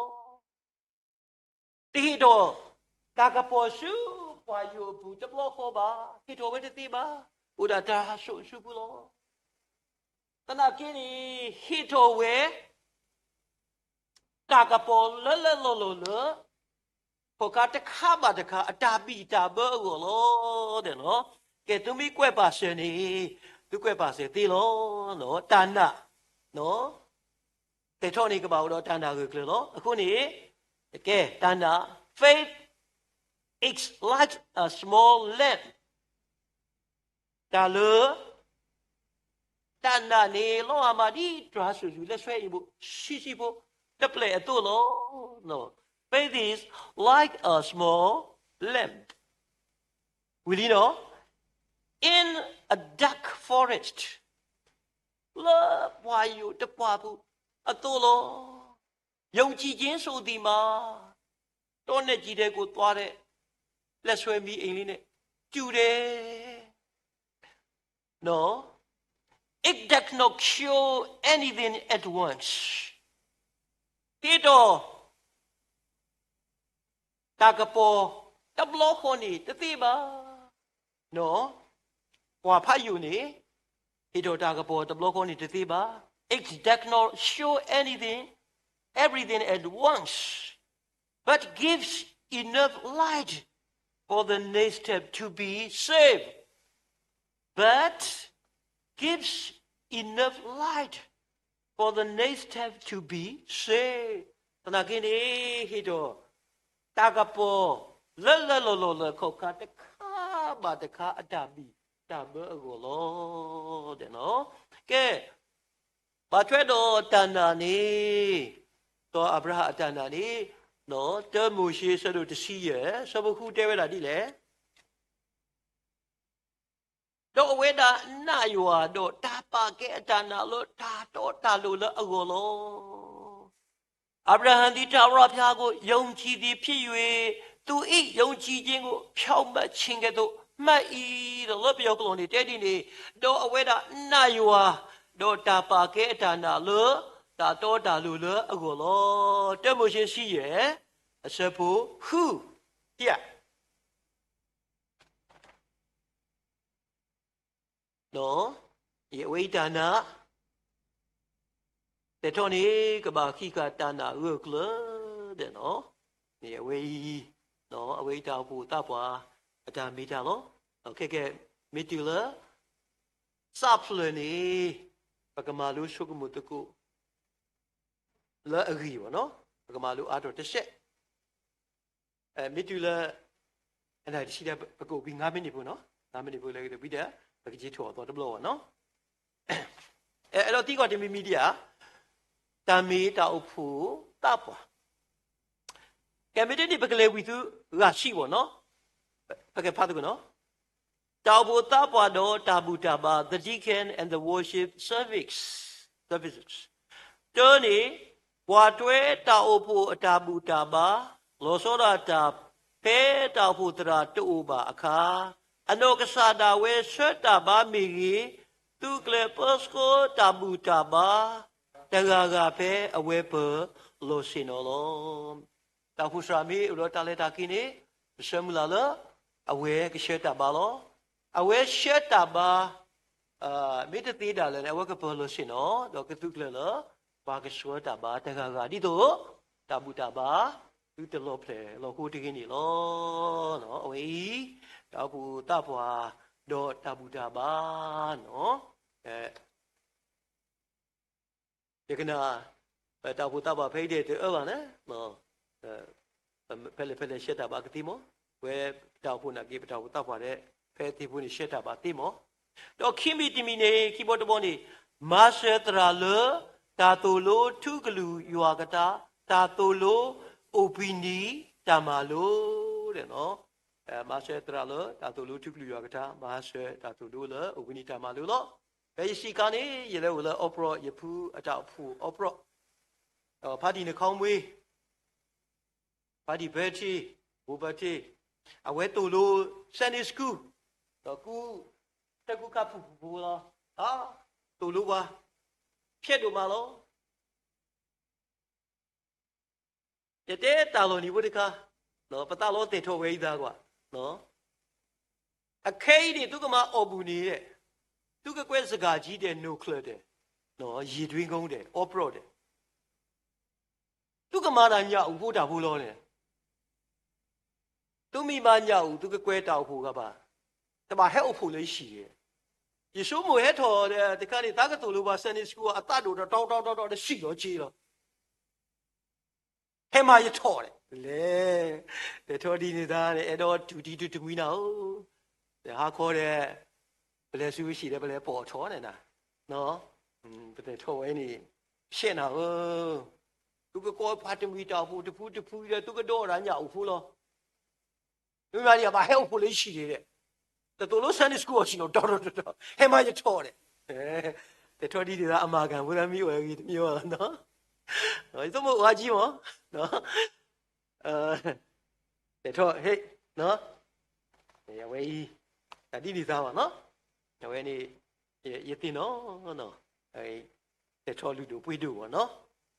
တဟ့ၣ်ထီၣ် တၢ်ကပီၤဆူပှၤယိၤအပူၤတဘျီဃီဘၣ်, ဟ့ၣ်ထီၣ်ဝဲတသ့ဘၣ်, အိၣ်ဒၣ်တြဲၤစိၤဆူပူၤလီၤ. သနာ်က့န့ၣ် ဟ့ၣ်ထီၣ်ဝဲ တၢ်ကပီၤလၢလၢလီၢ်လီၢ်လၢ ခီၣ်ခါတခါဘၣ်တခါ အတၢ်ဘံၣ်တၢ်ဘၢအဂီၢ်လီၤ. ကဲ သုမ့ၢ်ကွဲးပာ်စၢၤန့ၣ် သုကွဲးပာ်စၢၤသ့လီၤ. တၢ်နာ် တဲထီၣ်န့ၣ်ကဘၣ်အိၣ်ဒီးတၢ်နာ်ဂၢၢ်ကျၢၤလီၤ. အဃိန့ၣ် ကဲ တၢ်နာ် faith is like a small lamb တၢ်လၢ တၢ်နာ်န့ၣ် လီၤဂာ်မးဒ်တြဲၤစိၤဆူ လဲၤဆွဲအံၤဘိ ဆံးဆံးဖိ တဖျၢၣ်အသိးလီၤ. Faith is like a small lamb ဝံၤလံနီၤ in a dark forest လၢပှၢ်ယိာ်တပှၢ်ပူၤအသိးလီၤ. ယုံကြည်ခြင်းဆိုသည်မှာ တောနဲ့ကျီထဲကိုသွားတဲ့ အ လက်ဆွဲမီးအိမ်လေးနဲ့တူတယ်နော်. It does not show anything at once. ဟ့ၣ်ဒီးတၢ်ကပီၤတဘျီဃီန့ၣ်တသ့ဘၣ်နော်. ပှၤဖးယိာ်န့ၣ် ဟ့ၣ်ဒီးတၢ်ကပီၤတဘျီဃီန့ၣ်တသ့ဘၣ်. It does not show anything, everything at once, but gives enough light for the next step to be saved. But gives enough light for the next step to be saved. သနာ်က့န့ၣ် ဟ့ၣ်ဒီးတၢ်ကပီၤလၢလၢလီၢ်လီၢ်လၢခီၣ်ခါတခါဘၣ်တခါအတၢ်ဘံၣ်တၢ်ဘၢအဂီၢ်လီၤ. ကဲ, ဘၣ်ထွဲဒီးတၢ်နာ်န့ၣ်, ဒီးအၤဘြၤဟၣ်အတၢ်နာ်န့ၣ်, တၢမိၤၡ့ဆၢဒိၣ်တဆံယဲၢ် ဆၢဖိဃုတဲဝဲဒၣ်ဒ်လဲၣ်. ဒီးအဝဲဒၣ်နာ်ယွၤ, ဒီးတၢ်ပာ်ကဲအတၢ်နာ်လၢတၢ်တီတၢ်လိၤလၢအဂီၢ်လီၤ. အၤဘြၤဟၣ် သည် ထာဝရဘုရားကို ယုံကြည်သည်ဖြစ်၍ သူ၏ ယုံကြည်ခြင်းကို ဖြောင့်မတ်ခြင်းကဲ့သို့ မှတ်၏. ဒီးလၢပယီၤကျိာ်န့ၣ်တဲဒ်န့ၣ်, ဒီးအဝဲဒၣ်နာ်ယွၤ, ဒီးတၢ်ပာ်ကဲအတၢ်နာ်လၢတၢ်တီတၢ်လိၤလၢအဂီၢ်လီၤ. တၢမိၤၡ့တဆံယဲၢ် အဆၢဖိဃု, ဒီးအဝဲအံၤတၢ်နာ် သဲးထီၣ်န့ၣ် ကဘၣ်ဃံးဃာ်တၢ်နာ်အဂၢၢ်အကျၢၤဒီး, န့ၣ်အဝဲအံၤ, အဝဲအံၤတၢ်အိၣ်ဖှိၣ်သးပှၢ်အတၢ်မ့ၢ်တၢ်လီၤ. ခဲကဲ, မ့ၢ်တုၤလၢ စးဖျၢၣ်န့ၣ် ပကမၤလိဆိကမိၣ်သကိး လၢအဂ့ၢ်ဘၣ်နီၤ, ပကမၤလိအါထီၣ်တစဲး မ့ၢ်တုၤလၢ အနၣ်ရံၣ်တဆံဒီး ပကအိၣ်ဘှံးငါးမံးနံးဖိနီၤ, ငါးမံးနံးဖိလၢဂ့ၤဒီး ဘံၣ်ဒီး ပကက့ၤထီၣ်အသီတဘျီဘၣ်နီၤ. အဲၣ်ဒိးသံကွၢ်တမံၤမံၤဒံးဧါ, တၢ်မ့ၢ်တၢ်အိၣ်ဖှိၣ်သးပှၢ်, ကဲမ့ၢ်တန့ၣ် ပကလဲၤဝံၤသုဂၤဆံးဘၣ်နီၤ, ပကဖးသကိးနီၤ. တၢ်အိၣ်ဖှိၣ်သးပှၢ်ဒီးတၢ်ဘူၣ်တၢ်ဘါ, the deacon and the worship service, services. တၢန့ၣ်, ပှၤတွဲတၢ်အိၣ်ဖှိၣ်အတၢ်ဘူၣ်တၢ်ဘါ, လီၤဆီဒၣ်တၢ် ဖဲတၢ်အိၣ်ဖှိၣ်သရၣ်တအိၣ်ဘၣ်အခါ, အနီၢ်ကစၢ်ဒၣ်ဝဲဆှၢတၢ်ဘါမ့ၢ်ဂ့ၤ, သုးကျၢၤပၢဆှၢတၢ်ဘူၣ်တၢ်ဘါ တဂၤဂၤဖဲအဝဲပၢၤလီၢ်ဆ့ၣ်နီၤလီၤ. တၢ်အိၣ်ဖှိၣ်သရၣ်မ့ၢ်အိၣ်ဒီးတၢ်လဲၤတၢ်က့ၤန့ၣ်, ပဆၢမုၢ်လၢ်လၢ အဝဲကဆှၢတၢ်ဘါလီၤ. အဝဲဆှၢတၢ်ဘါ မ့ၢ်တသ့ဒၣ်လဲာ်န့ၣ် အဝဲကပၢၤလီၢ်ဆ့ၣ်နီၤ, ဒီးကသုးကျၢၤလၢ ပှၤကဆှၢတၢ်ဘါတဂၤဂၤဒ်သိး တၢ်ဘူၣ်တၢ်ဘါ သုတလီၤဖျဲၣ်လီၤဃိတဂ့ၤန့ၣ်လီၤ. အဝဲအံၤ တၢ်အိၣ်ဖှိၣ်သးပှၢ် ဒီးတၢ်ဘူၣ်တၢ်ဘါနီၤ. ယကနၣ် တၢ်အိၣ်ဖှိၣ်သးပှၢ်ဖဲအံၤဒဲးတအၢဘၣ်န့ၣ် ဖဲလဲၣ်ဖဲလဲၣ်ဆှၢတၢ်ဘါကသ့မး, ဝဲပတၢ်အိၣ်ဖှိၣ်နာ်က့ ပတၢ်အိၣ်ဖှိၣ်သးပှၢ်ဒီး ဖဲသ့ၣ်ဖိန့ၣ်ဆှၢတၢ်ဘါသ့မး. ဒီးခံမံၤတမံၤန့ၣ် ခံဘီတဘီန့ၣ် မၤစၢၤသရၣ်လၢ တၢ်သိၣ်လိထူကလုၢ်ယွၤကတၢၢ်, တၢ်သိၣ်လိအိၣ်ဘှံးနံၤတၢ်မၤလိာ်ဒီး မၤစၢၤသရၣ်လၢ တၢ်သိၣ်လိထူကလုၢ်ယွၤကတၢၢ်, မၤစၢၤတၢ်သိၣ်လိလၢအိၣ်ဘှံးနံၤတၢ်မၤလိာ်လီၤ. ဖဲယစံးခါန့ၣ် ယလဲၤအိၣ်လၢအီပရၢၣ် ယဖုအတၢ်အိၣ်ဖှိၣ်အီပရၢၣ်, ဒီးဖါတံၢ်နခီမွ့ ဖါတံၢ်ဘၢထံ, ဘိဘၢထံ, အဝဲသိၣ်လိ Sunday School, ဒီးကူ တၢ်ကူခါဖုၣ်ဖုၣ်ဖိလီၤ. သိၣ်လိပှၤ ဖျဲးဒိၣ်မးလီၤ. ယတဲတၢ်လီၤနံၤဖိတခါ, ပသးလီသဲးထီၣ်ဝဲအံၤသးကွၢ်. အခဲအံၤန့ၣ် သုကမၤအီၣ်ဘူၣ်န့ၣ်, သုကကွဲးစကားကြီးဒဲး နီၣ်ချၢၣ်ဒဲး, ရေတွင်းကုန်းဒဲး, အီပရၢၣ်ဒဲး, သုကမၤတၢ်ညၣ်အုၣ်ဖိတၢ်ဖိလီၤန့ၣ်. သုမ့ၢ်မၤညၣ်အုၣ် သုကကွဲးတၢ်အိၣ်ဖှိၣ်ဂၤဘၣ်, တဘၣ်ဟဲအိၣ်ဖှိၣ်လၢယဟံၣ်ဒဲး. ယဆိကမိၣ်ဟဲထီၣ်ဒီး တခါန့ၣ် သးကသိၣ်လိပှၤ Sunday School အသးဒိၣ်ဒီး တီတီတီတီ တစံၣ်လီၤက့ၤလီၤ. ဟဲမၤယထီၣ်ဒဲး, လဲၤ, တဲထီၣ်ဒ်န့ၣ်သးန့ၣ် အဲၣ်ဒိးတူၢ်တံၤတူၢ်တမှံနၤဧၢ, ဟါခီဒီး ပလဲၤဆူဟံၣ်ဒီး ပလဲၤပိာ်ထီၣ်န့ၣ်နၤ, ပတဲထီၣ်ဝဲန့ၣ် ဖျဲးနၤဧၢ, သုကကိးပှၤတမှံၤတၢ်အိၣ်ဖှိၣ်တဖုတဖုဒီး သုကဒိးတၢ်ညၣ်အုၣ်ဖိလီၤ. မ့ၢ်မၤဒ်အဘၣ်ဟဲအိၣ်ဖှိၣ်လၢယဟံၣ်ဒဲး, တသိၣ်လိ Sunday School အီၤစံၣ်နီၤ တီတီတီတီ ဟဲမၤယထီၣ်ဒဲး, တဲထီၣ်ဒ်န့ၣ်သး အမၤကၢ်ဖိသးမ့ၢ်အိၣ်ဂ့ၤတမ့ၢ်ဘၣ်လီၤနီၤ, ယဆိကမိၣ်အိၣ်အါကံမး, တဲထီၣ်ဟဲ, အဝဲအံၤ တၢ်ဒ်န့ၣ်သါဘၣ်နီၤ, အဝဲန့ၣ် ယသ့ၣ်နီၣ်နီၤ, တထီၣ်လုၢ်ဒိၣ်ပှ့ၤဒိၣ်ဘၣ်နီၤ,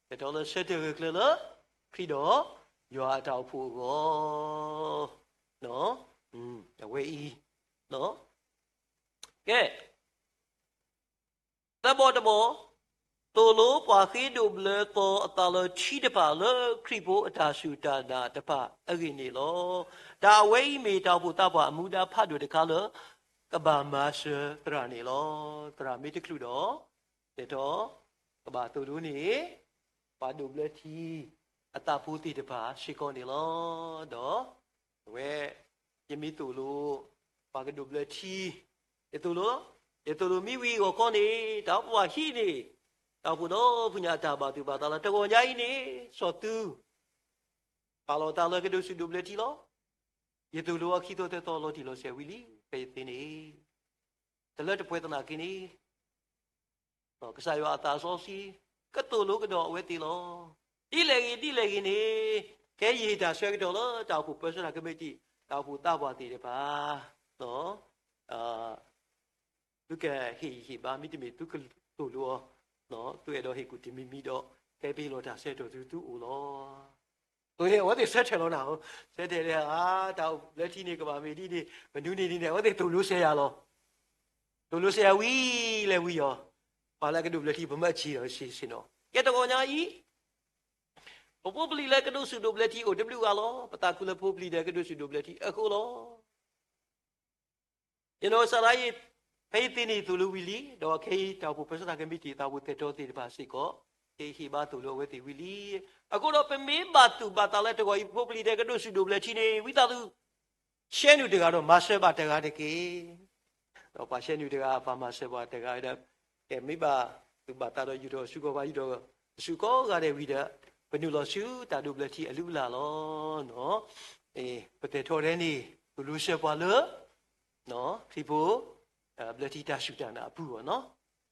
တထီၣ်လၢဆၢထၢၣ်ဂၢၢ်ကျၢၤလၢ ခရံာ်ဒီးယွၤအတၢ်အိၣ်ဖှိၣ်အဂီၢ်, အဝဲအံၤ ကဲ သၢဘီတဘီ, သိၣ်လိပှၤဃ့ဒိးဘျၢသီအသးလၢထံတဖၣ်လၢခရံာ်ဖိအတၢ်စူၢ်တၢ်နာ်တဖၣ်အဂ့ၢ်န့ၣ်လီၤ. တၢ်အဝဲအံၤမ့ၢ်တၢ်အိၣ်ဖှိၣ်သးပှၢ်အမူဒါဖးဒိၣ်တခါလၢ ကဘၣ်မၤစၢၤသရၣ်န့ၣ်လီၤ. သရၣ်မ့ၢ်တချုးဒီး ဒ်သိး ကဘၣ်သိၣ်လိန့ၣ် ပှၤဒိးဘျၢထံ အသးဖိသ့ၣ်တဖၣ်စ့ၢ်ကီးန့ၣ်လီၤ. ဒီး အဝဲ ယမ့ၢ်သိၣ်လိ ပှၤကဒိးဘျၢထံ ယသိၣ်လိ ယသိၣ်လိမ့ၢ်ဝံၤအဂီၢ်ခီန့ၣ် တၢ်အိၣ်ဖှိၣ်ဒီဖုညါအတၢ်ဘၣ်သူၣ်ဘၣ်သးလီၤ. တဂီၤညါအံၤန့ၣ် စီၤသု ပာ်လီၤသးလၢကဒိးဆူၣ်ဒိးဘျၢထံလီၤ. ယသိၣ်လိအခံသိသၢသီလီၤတံၢ်လီၤဆဲးဝံၤလံ ဖဲယသ့န့ၣ် တလၢတပှဲၤသနာ်က့န့ၣ် ကစၢ်ယွၤအသးစီဆှံ ကသိၣ်လိကဒီးအဝဲသ့ၣ်လီၤ. ဒ်လဲၣ်ဂ့ၤ ဒ်လဲၣ်ဂ့ၤန့ၣ် ခဲအံၤယဟ့ၣ်တၢ်ဆၢကတီၢ်လၢတၢ်အိၣ်ဖှိၣ်ပၢဆှၢတၢ်ကမံးတံာ် တၢ်အိၣ်ဖှိၣ်သးပှၢ်သ့ၣ်တဖၣ် သုကဟ့ၣ်ယဟ့ၣ်ဘါ မ့တမ့ၢ်သုကသိၣ်လိအီၤ သုအဲၣ်ဒိးဟ့ၣ်ကူၣ်တမံၤမံၤဒီး ကဲပ့ၤလီၤတၢ်ဆၢကတီၢ်သုသုအိၣ်လီၤ. အဝဲသ့ၣ်ဆၢထၢၣ်လီၤနၤဧၢ, ဆၢထၢၣ်လၢ အါ တၢ်အိၣ်ဘျၢထံန့ၣ်ကဘၣ်မ့ၢ်ဒ်န့ၣ် မနုၤန့ၣ်ဒ်န့ၣ် အဝဲသ့ၣ်သိၣ်လိစဲးယၤလီၤ. သိၣ်လိစဲးယၤဝံၤလဲၤဝံၤအီၤ, ပှၤလၢအကဒိးဘျၢထံ ပမၢအဆံးဒီးဆံးဆံးနီၤ ကဲတဂီၤညါအံၤ ပဖိပလံၤလၢကဒိးဆူၣ်ဒိးဘျၢထံအိၣ်တဘျုးဂၤလီၤ. ပသးခုလၢဖိပလံၤဒီးကဒိးဆူၣ်ဒိးဘျၢထံအဃိလီၤ. ယနီၢ်ကစၢ်ဒၣ်အံၤ ဖဲယသ့န့ၣ်သိၣ်လိဝံၤလံ, ဒီးခဲအံၤတၢ်အိၣ်ဖှိၣ်ပၢဆှၢတၢ်ကမံးတံာ် တၢ်အိၣ်ဖှိၣ်သဲးတီသ့ၣ်တဖၣ်စ့ၢ်ကီး ကဟ့ၣ်ဘါသိၣ်လိအဝဲသ့ၣ်ဝံၤလံ. အဃိဒီးပမ့ၢ်ဘၣ်သူၣ်ဘၣ်သးလၢတဂီၤအံၤ ပဖိပလံၤဒီးကဒိးဆူၣ်ဒိးဘျၢထံန့ၣ် ဝံသးစူၤ ရှဲနုာ်တဂၤဒီးမၤစၢၤဘၣ်တဂၤတက့ၢ်. ဒီးပှၤရှဲနုာ်တဂၤ ပှၤမၤစၢၤဘၣ်တဂၤဒီး ကဲမ့ၢ်ဘၣ်သူၣ်ဘၣ်သးဒီးယူၢ်ထီၣ်ဆူကီၢ်ဘၣ်ယူၢ်ထီၣ်ဆူကိးဂၤဒဲးဝံၤဒီး ပနုာ်လီၤဆူတၢ်ဒိးဘျၢထံအလုၢ်အလၢ်လီၤ. ပသဲးထီၣ်ထဲန့ၣ် သိၣ်လိစဲးပှၤလၢ ခရံာ်ဖိ ဘျၢထံတၢ်စူၢ်တၢ်နာ်အပူၤအီၤနီ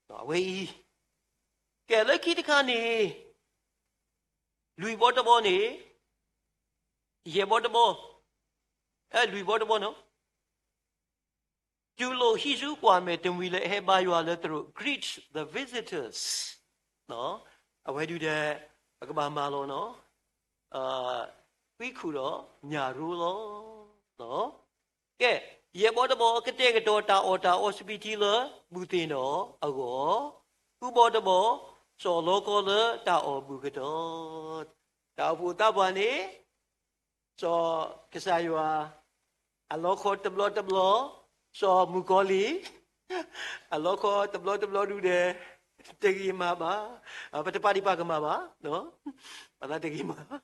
ၤ. အဝဲအံၤ ကဲလၢခံတခါန့ၣ် လွံၢ်ဘီတဘီန့ၣ် ယဲၢ်ဘီတဘီ အဲ လွံၢ်ဘီတဘီနီၤ တူၢ်လိာ်ဟံးဆူကွၢ်မဲာ်တမှံၤလၢအဟဲဘါယွၤလၢသရိာ် greet the visitors အဝဲဒုးဒီး ပကဘၣ်မၤလီၤနီၤ ဃံခူၣ်ဒီးညၣ်ရိလီၤ. ကဲ ယဲၢ်ဘီတဘီ ကတဲာ်ကတီၤတၢ်အီၣ်တၢ်အီစပံးထံလၢဘူၣ်သ့ၣ်နီၣ်အဂီၢ်, ဃုဘီတဘီ စီၤလီခီလၢတၢ်အီၣ်ဘူၣ်ကတီၢ်, တၢ်အိၣ်ဖှိၣ်သးပှၢ်န့ၣ် စီၤကစၢ်ယွၤ အလီခီတဘျီတဘျီ, စီၤမုၣ်ကီၤလံၢ် အလီခီတဘျီတဘျီဒုးဒီး တဂ့ၤမၤဘၣ်, ပတပာ်ဒံးပာ်ကမၣ်ဘၣ်, ပသးတဂ့ၤမၤဘၣ်.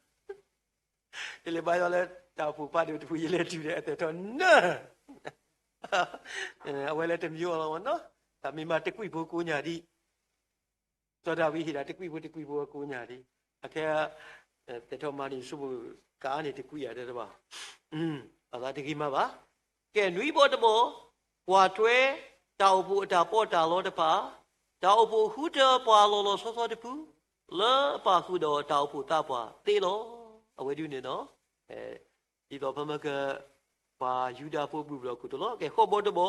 ယလဲၤဘါယွၤလၢတၢ်အိၣ်ဖှိၣ်ဖးဒိၣ်တဖု ယလဲၤတုၤဒီးအသဲးထီၣ်နၢ် အဝဲလၢတမံၤအီၤလီၤနီၤ, တၢ်မ့ၢ်မၤတကွံာ်ဖိကိးညါဒံး စီၤဒၤဝံးဟ့ၣ်ဒၣ်တကွံာ်ဖိတကွံာ်ဖိအကိးညါဒံး, အခဲ သဲးထီၣ်မၤန့ၣ် ဆိကမိၣ်ကအါန့ၢ်တကွံာ်ယၤတဲတဘၣ်, အသးတဂ့ၤမၤဘၣ်. ကဲ နွံဘီတဘီ, ကွၢ်ထွဲတၢ်အိၣ်ဖှိၣ်အတၢ်ပီးတၢ်လီတဖၣ်, တၢ်အိၣ်ဖှိၣ်ဃုထၢပှၤလီၤလီၤဆီဆီတဖု, လၢအပာ်ဃုာ်ဒီးတၢ်အိၣ်ဖှိၣ်သးပှၢ်သ့လီၤ. အဝဲဒုးန့ၣ်နီၤ ဒ်သိးပမ့ၢ်က ပှၤယူဒၤဖိဘူၣ်ဘျီၣ်ခိၣ်တလီၤ. ကဲ ဃိးဘီတဘီ,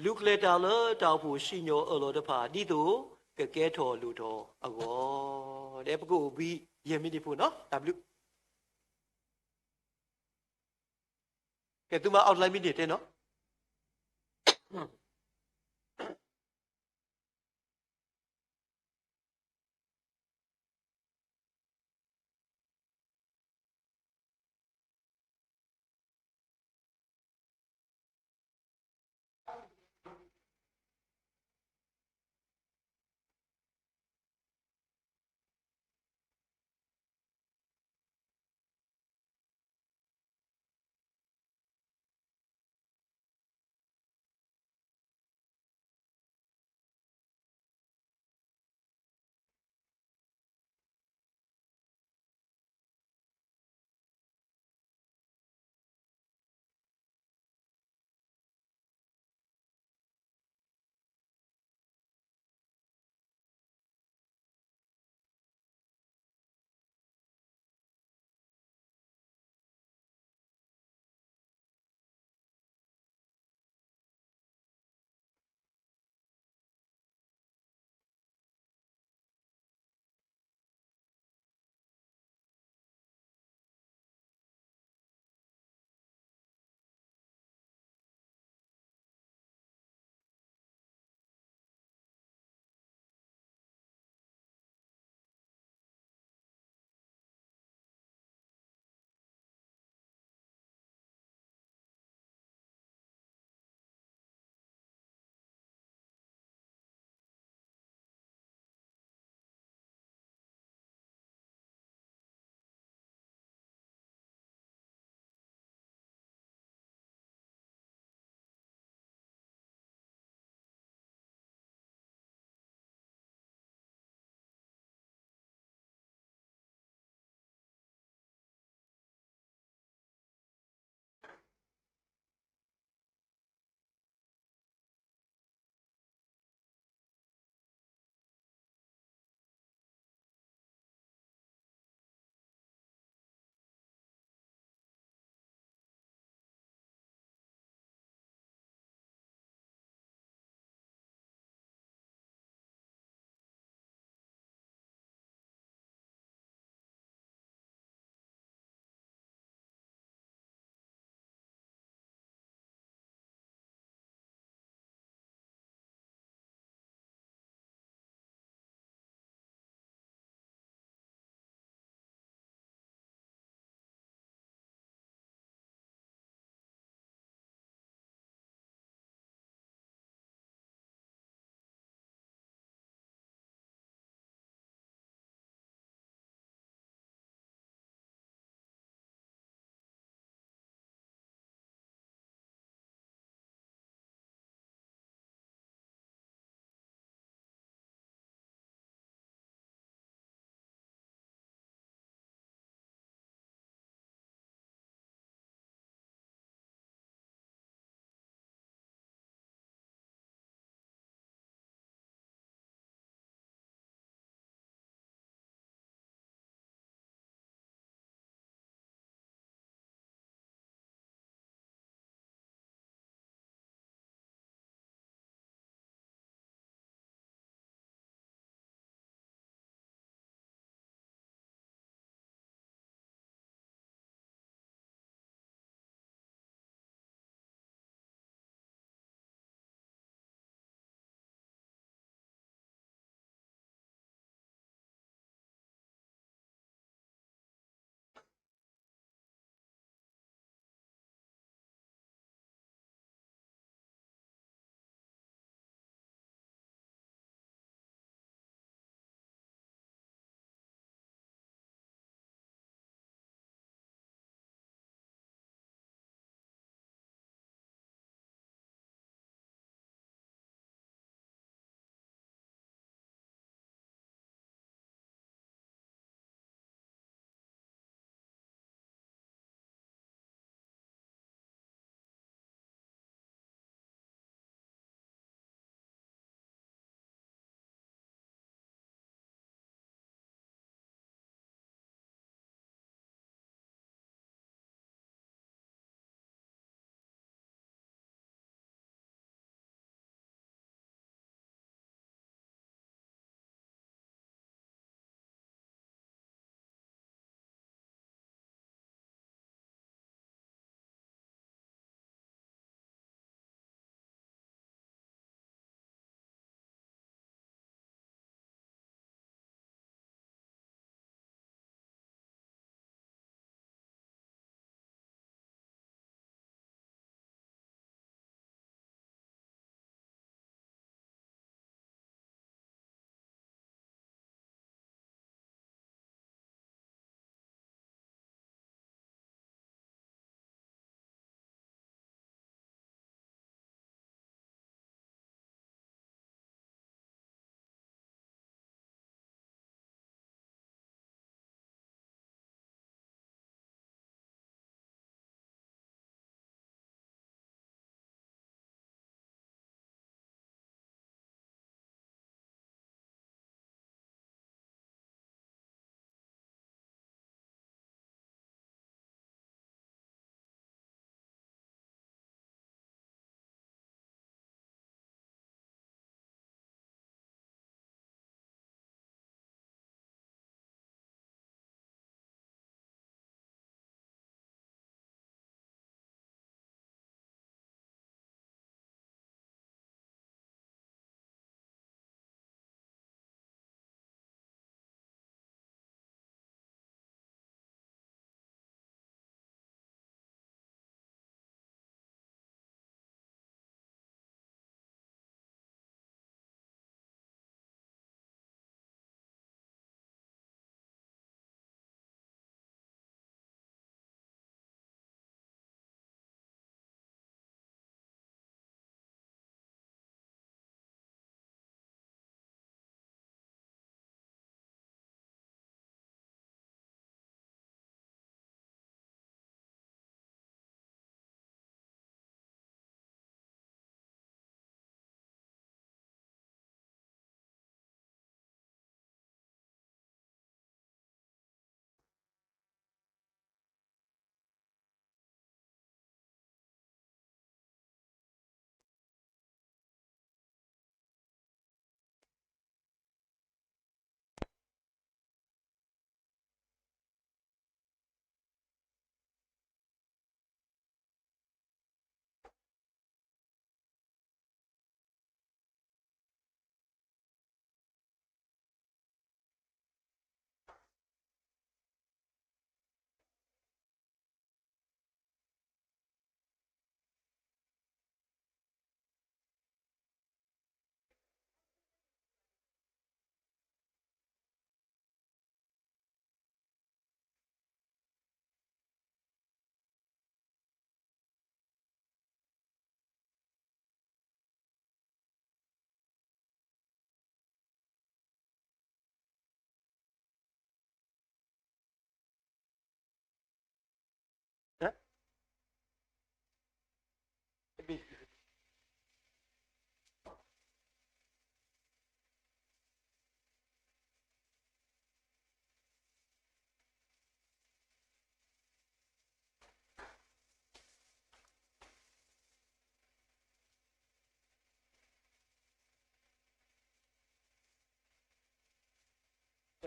လူၤကျဲၤတၢ်လၢတၢ်အိၣ်ဖှိၣ်စံၣ်ညီၣ်အၢၣ်လီၤတဖၣ် ဒ်သိးကကဲထီၣ်လိၣ်ထီၣ်အဂီၢ်, ဒီးပကအိၣ်ဘှံးယဲၢ်မံးနံးဖိနီၤ, တၢ်ဘျုး. ကဲ သုမၤ outline မ့ၢ်န့ၣ်တဲနီၤ.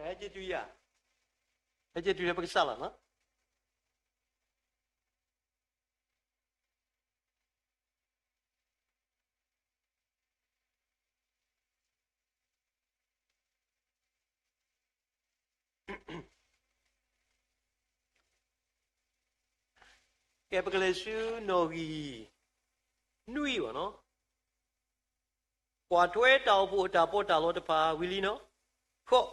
ဟဲက့ၤတုၤယၤ, ဟဲက့ၤတုၤလၢပကစၢ်လီၤနီၤ. ကဲ ပကလဲၤဆူနီၣ်ဂံၢ်နွံအံၤနီၤ. ကွၢ်ထွဲတၢ်အိၣ်ဖှိၣ်အတၢ်ပီးတၢ်လီတဖၣ်ဝံၤလံနီၤ. ဃိး,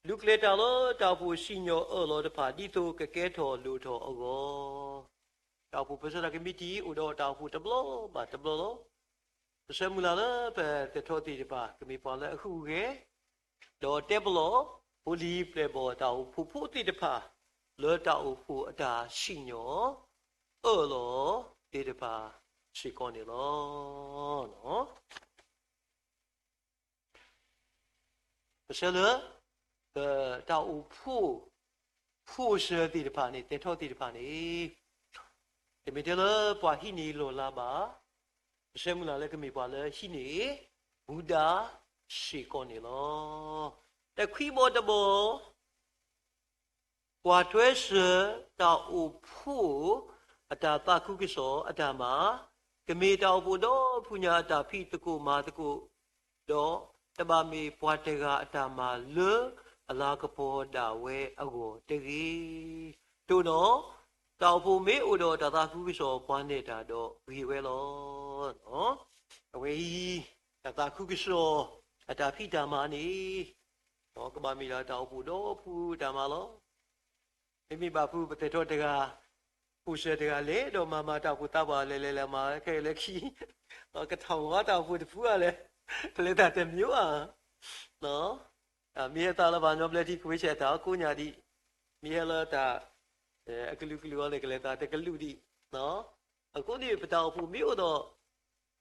ဒုးကျဲၤတၢ်လၢတၢ်အိၣ်ဖှိၣ်စံၣ်ညီၣ်အၢၣ်လီၤတဖၣ် ဒ်သိးကကဲထီၣ်လိၣ်ထီၣ်အဂီၢ်. တၢ်အိၣ်ဖှိၣ်ပၢဆှၢတၢ်ကမံးတံာ် အိၣ်ဒီးတၢ်အိၣ်ဖှိၣ်တဘျီဘၣ်တဘျီလီၤ. ပဆၢမုၢ်လၢ်လၢပသ့ၣ်ထီၣ်သ့ၣ်တဖၣ် ကမ့ၢ်ပှၤလၢအဟူးဂဲၤ ဒီးတဲပလီၢ် ဖိလံၤပျဲၢ်ဘီၣ်တၢ်အိၣ်ဖှိၣ်ဖိသ့ၣ်တဖၣ် လၢတၢ်အိၣ်ဖှိၣ်အတၢ်စံၣ်ညီၣ်အၢၣ်လီၤသ့ၣ်တဖၣ်စ့ၢ်ကီးန့ၣ်လီၤ. ပဆၢလၢ ပတၢ်အိၣ်ဖှိၣ် ဖှိၣ်စၢၤသ့ၣ်တဖၣ်န့ၣ် သ့ၣ်ထီၣ်သ့ၣ်တဖၣ်န့ၣ် တမ့ၢ်ထဲလၢပှၤဟံးန့ၢ်လီၢ်လၤဘၣ်. ပဆၢမုၢ်လၢ်လၢကမ့ၢ်ပှၤလၢဟံးန့ၢ် မူဒါစ့ၢ်ကီးန့ၣ်လီၤ. တၢ်ခွံဘီတဘီ ကွၢ်ထွဲစၢၤတၢ်အိၣ်ဖှိၣ်အတၢ်သးခုကစီၣ်အတၢ်မၤ, ကမ့ၢ်တၢ်အိၣ်ဖှိၣ်ဒီဖှိၣ်ညါအတၢ်ဖံးသကိးမၤသကိး, ဒီးတဘၣ်မ့ၢ်ပှၤတဂၤအတၢ်မၤလၢအလၤကပီၤဒၣ်ဝဲအဂီၢ်တဂ့ၤ. တိၢ်နီၣ်, တၢ်အိၣ်ဖှိၣ်မ့ၢ်အိၣ်ဒီးတၢ်သးခုကစီၣ် ပှၤနဲၣ်တၢ်ဒီးဂ့ၤဝဲလီၤ. အဝဲအံၤ တၢ်သးခုကစီၣ် အတၢ်ဖံးတၢ်မၤန့ၣ် ကဘၣ်မ့ၢ်ဒၣ်တၢ်အိၣ်ဖှိၣ်ဒီဖှိၣ်တၢ်မၤလီၤ. မ့မ့ၢ်ဘၣ်ဖုးပသ့ၣ်ထီၣ်တဂၤ, ဖှိၣ်စၢၤတဂၤလဲၤဒီးမၤမၤတၢ်အိၣ်ဖှိၣ်သးပှၢ်လဲၤလဲၤလဲၤမၤခဲလၢာ်ခံ, ကထီၣ်ဝဲတၢ်အိၣ်ဖှိၣ်တဖုဧါလဲၣ်, ကလဲၤတၢ်တမံၤဧါ. မ့ၢ်ဟဲသးလၢဘၣ်ညီဘျၢထံ ကဝ့ဆဲးတၢ်ကိးညါဒံး, မ့ၢ်ဟဲလၢတၢ် အကလုာ်ကလုာ်အီၤန့ၣ် ကလဲၤသးတကလုာ်ဒံး. အဃိန့ၣ် ပတၢ်အိၣ်ဖှိၣ်မ့ၢ်အိၣ်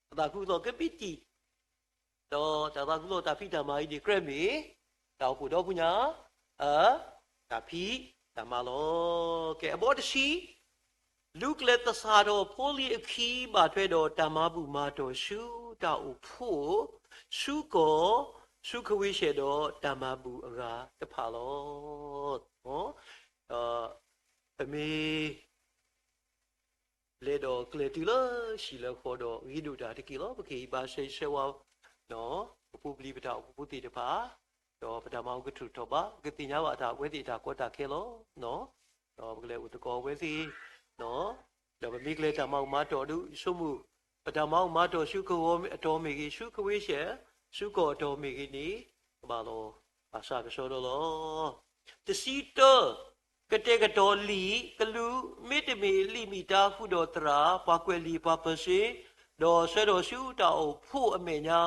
ဒီး ပသးခုကစီၣ်ကမံးတံာ် ဒီးတၢ်သးခုလီၤတၢ်ဖံးတၢ်မၤအံၤန့ၣ် ကြၢးမ့ၢ် တၢ်အိၣ်ဖှိၣ်ဒီဖှိၣ်ညါ အ တၢ်ဖံးတၢ်မၤလီၤ. ကဲ အဘီတဆံ, လူၤကျဲၤသဆၣ်ထီၣ်ဖိလံၤအခံ ဘၣ်ထွဲဒီးတၢ်မၤဘူၣ်မၤတီၢ်ဆူတၢ်အိၣ်ဖှိၣ် ဆူကီၢ် ဆူကဝ့ဆဲးဒီးတၢ်မၤဘူၣ်အဂၤတဖၣ်လီၤ. ပမ့ၢ် လဲၤဒီးကျဲၤတုၤလၢဟံၣ်လၢဃီဒီး ဂ့ၤဒိၣ်တၢ်တက့ၢ်လီၤ. ပကဟ့ၣ်ဘၣ်ဆၢဂ့ၤဆၢဝါ ပဖိပလံၤ ပတၢ်အိၣ်ဖှိၣ်ဖိသ့ၣ်တဖၣ်, ဒီးပတၢ်မၤအိၣ်ကထူၣ်ထီၣ်ဘး, ပကသ့ၣ်ညါဘၣ်တၢ်အဝဲသ့ၣ်တၢ်ကီတၢ်ခဲလီၤ. ဒီးပကလဲၤအိၣ်သကိးအဝဲသ့ၣ်, ဒီးပမ့ၢ်ကျဲၤတၢ်မၤအိၣ်မၤတီၢ်ဒုး ဆိကမိၣ် ပတၢ်မၤအိၣ်မၤတီၢ်ဆူကဝီၤအတီၢ်မ့ၢ်ဂ့ၤ, ဆူကဝ့ဆဲး, ဆူကီၢ်အတီၢ်မ့ၢ်ဂ့ၤန့ၣ် ကဘၣ်လီၤဘၣ်စးကဆှီဒီးလီၤ. တဆံတၢ, ကတဲာ်ကတီၤလံာ်ကလုၢ်, မ့တမ့ၢ်လံာ်မံၣ်တၢ်ဃုာ်ဒီးသရၣ်, ပှၤကွဲးလံာ်ပှၤပၢၤစ့, ဒီးဆှၢဒီးဆူတၢ်အိၣ်ဖှိၣ်အမဲာ်ညါ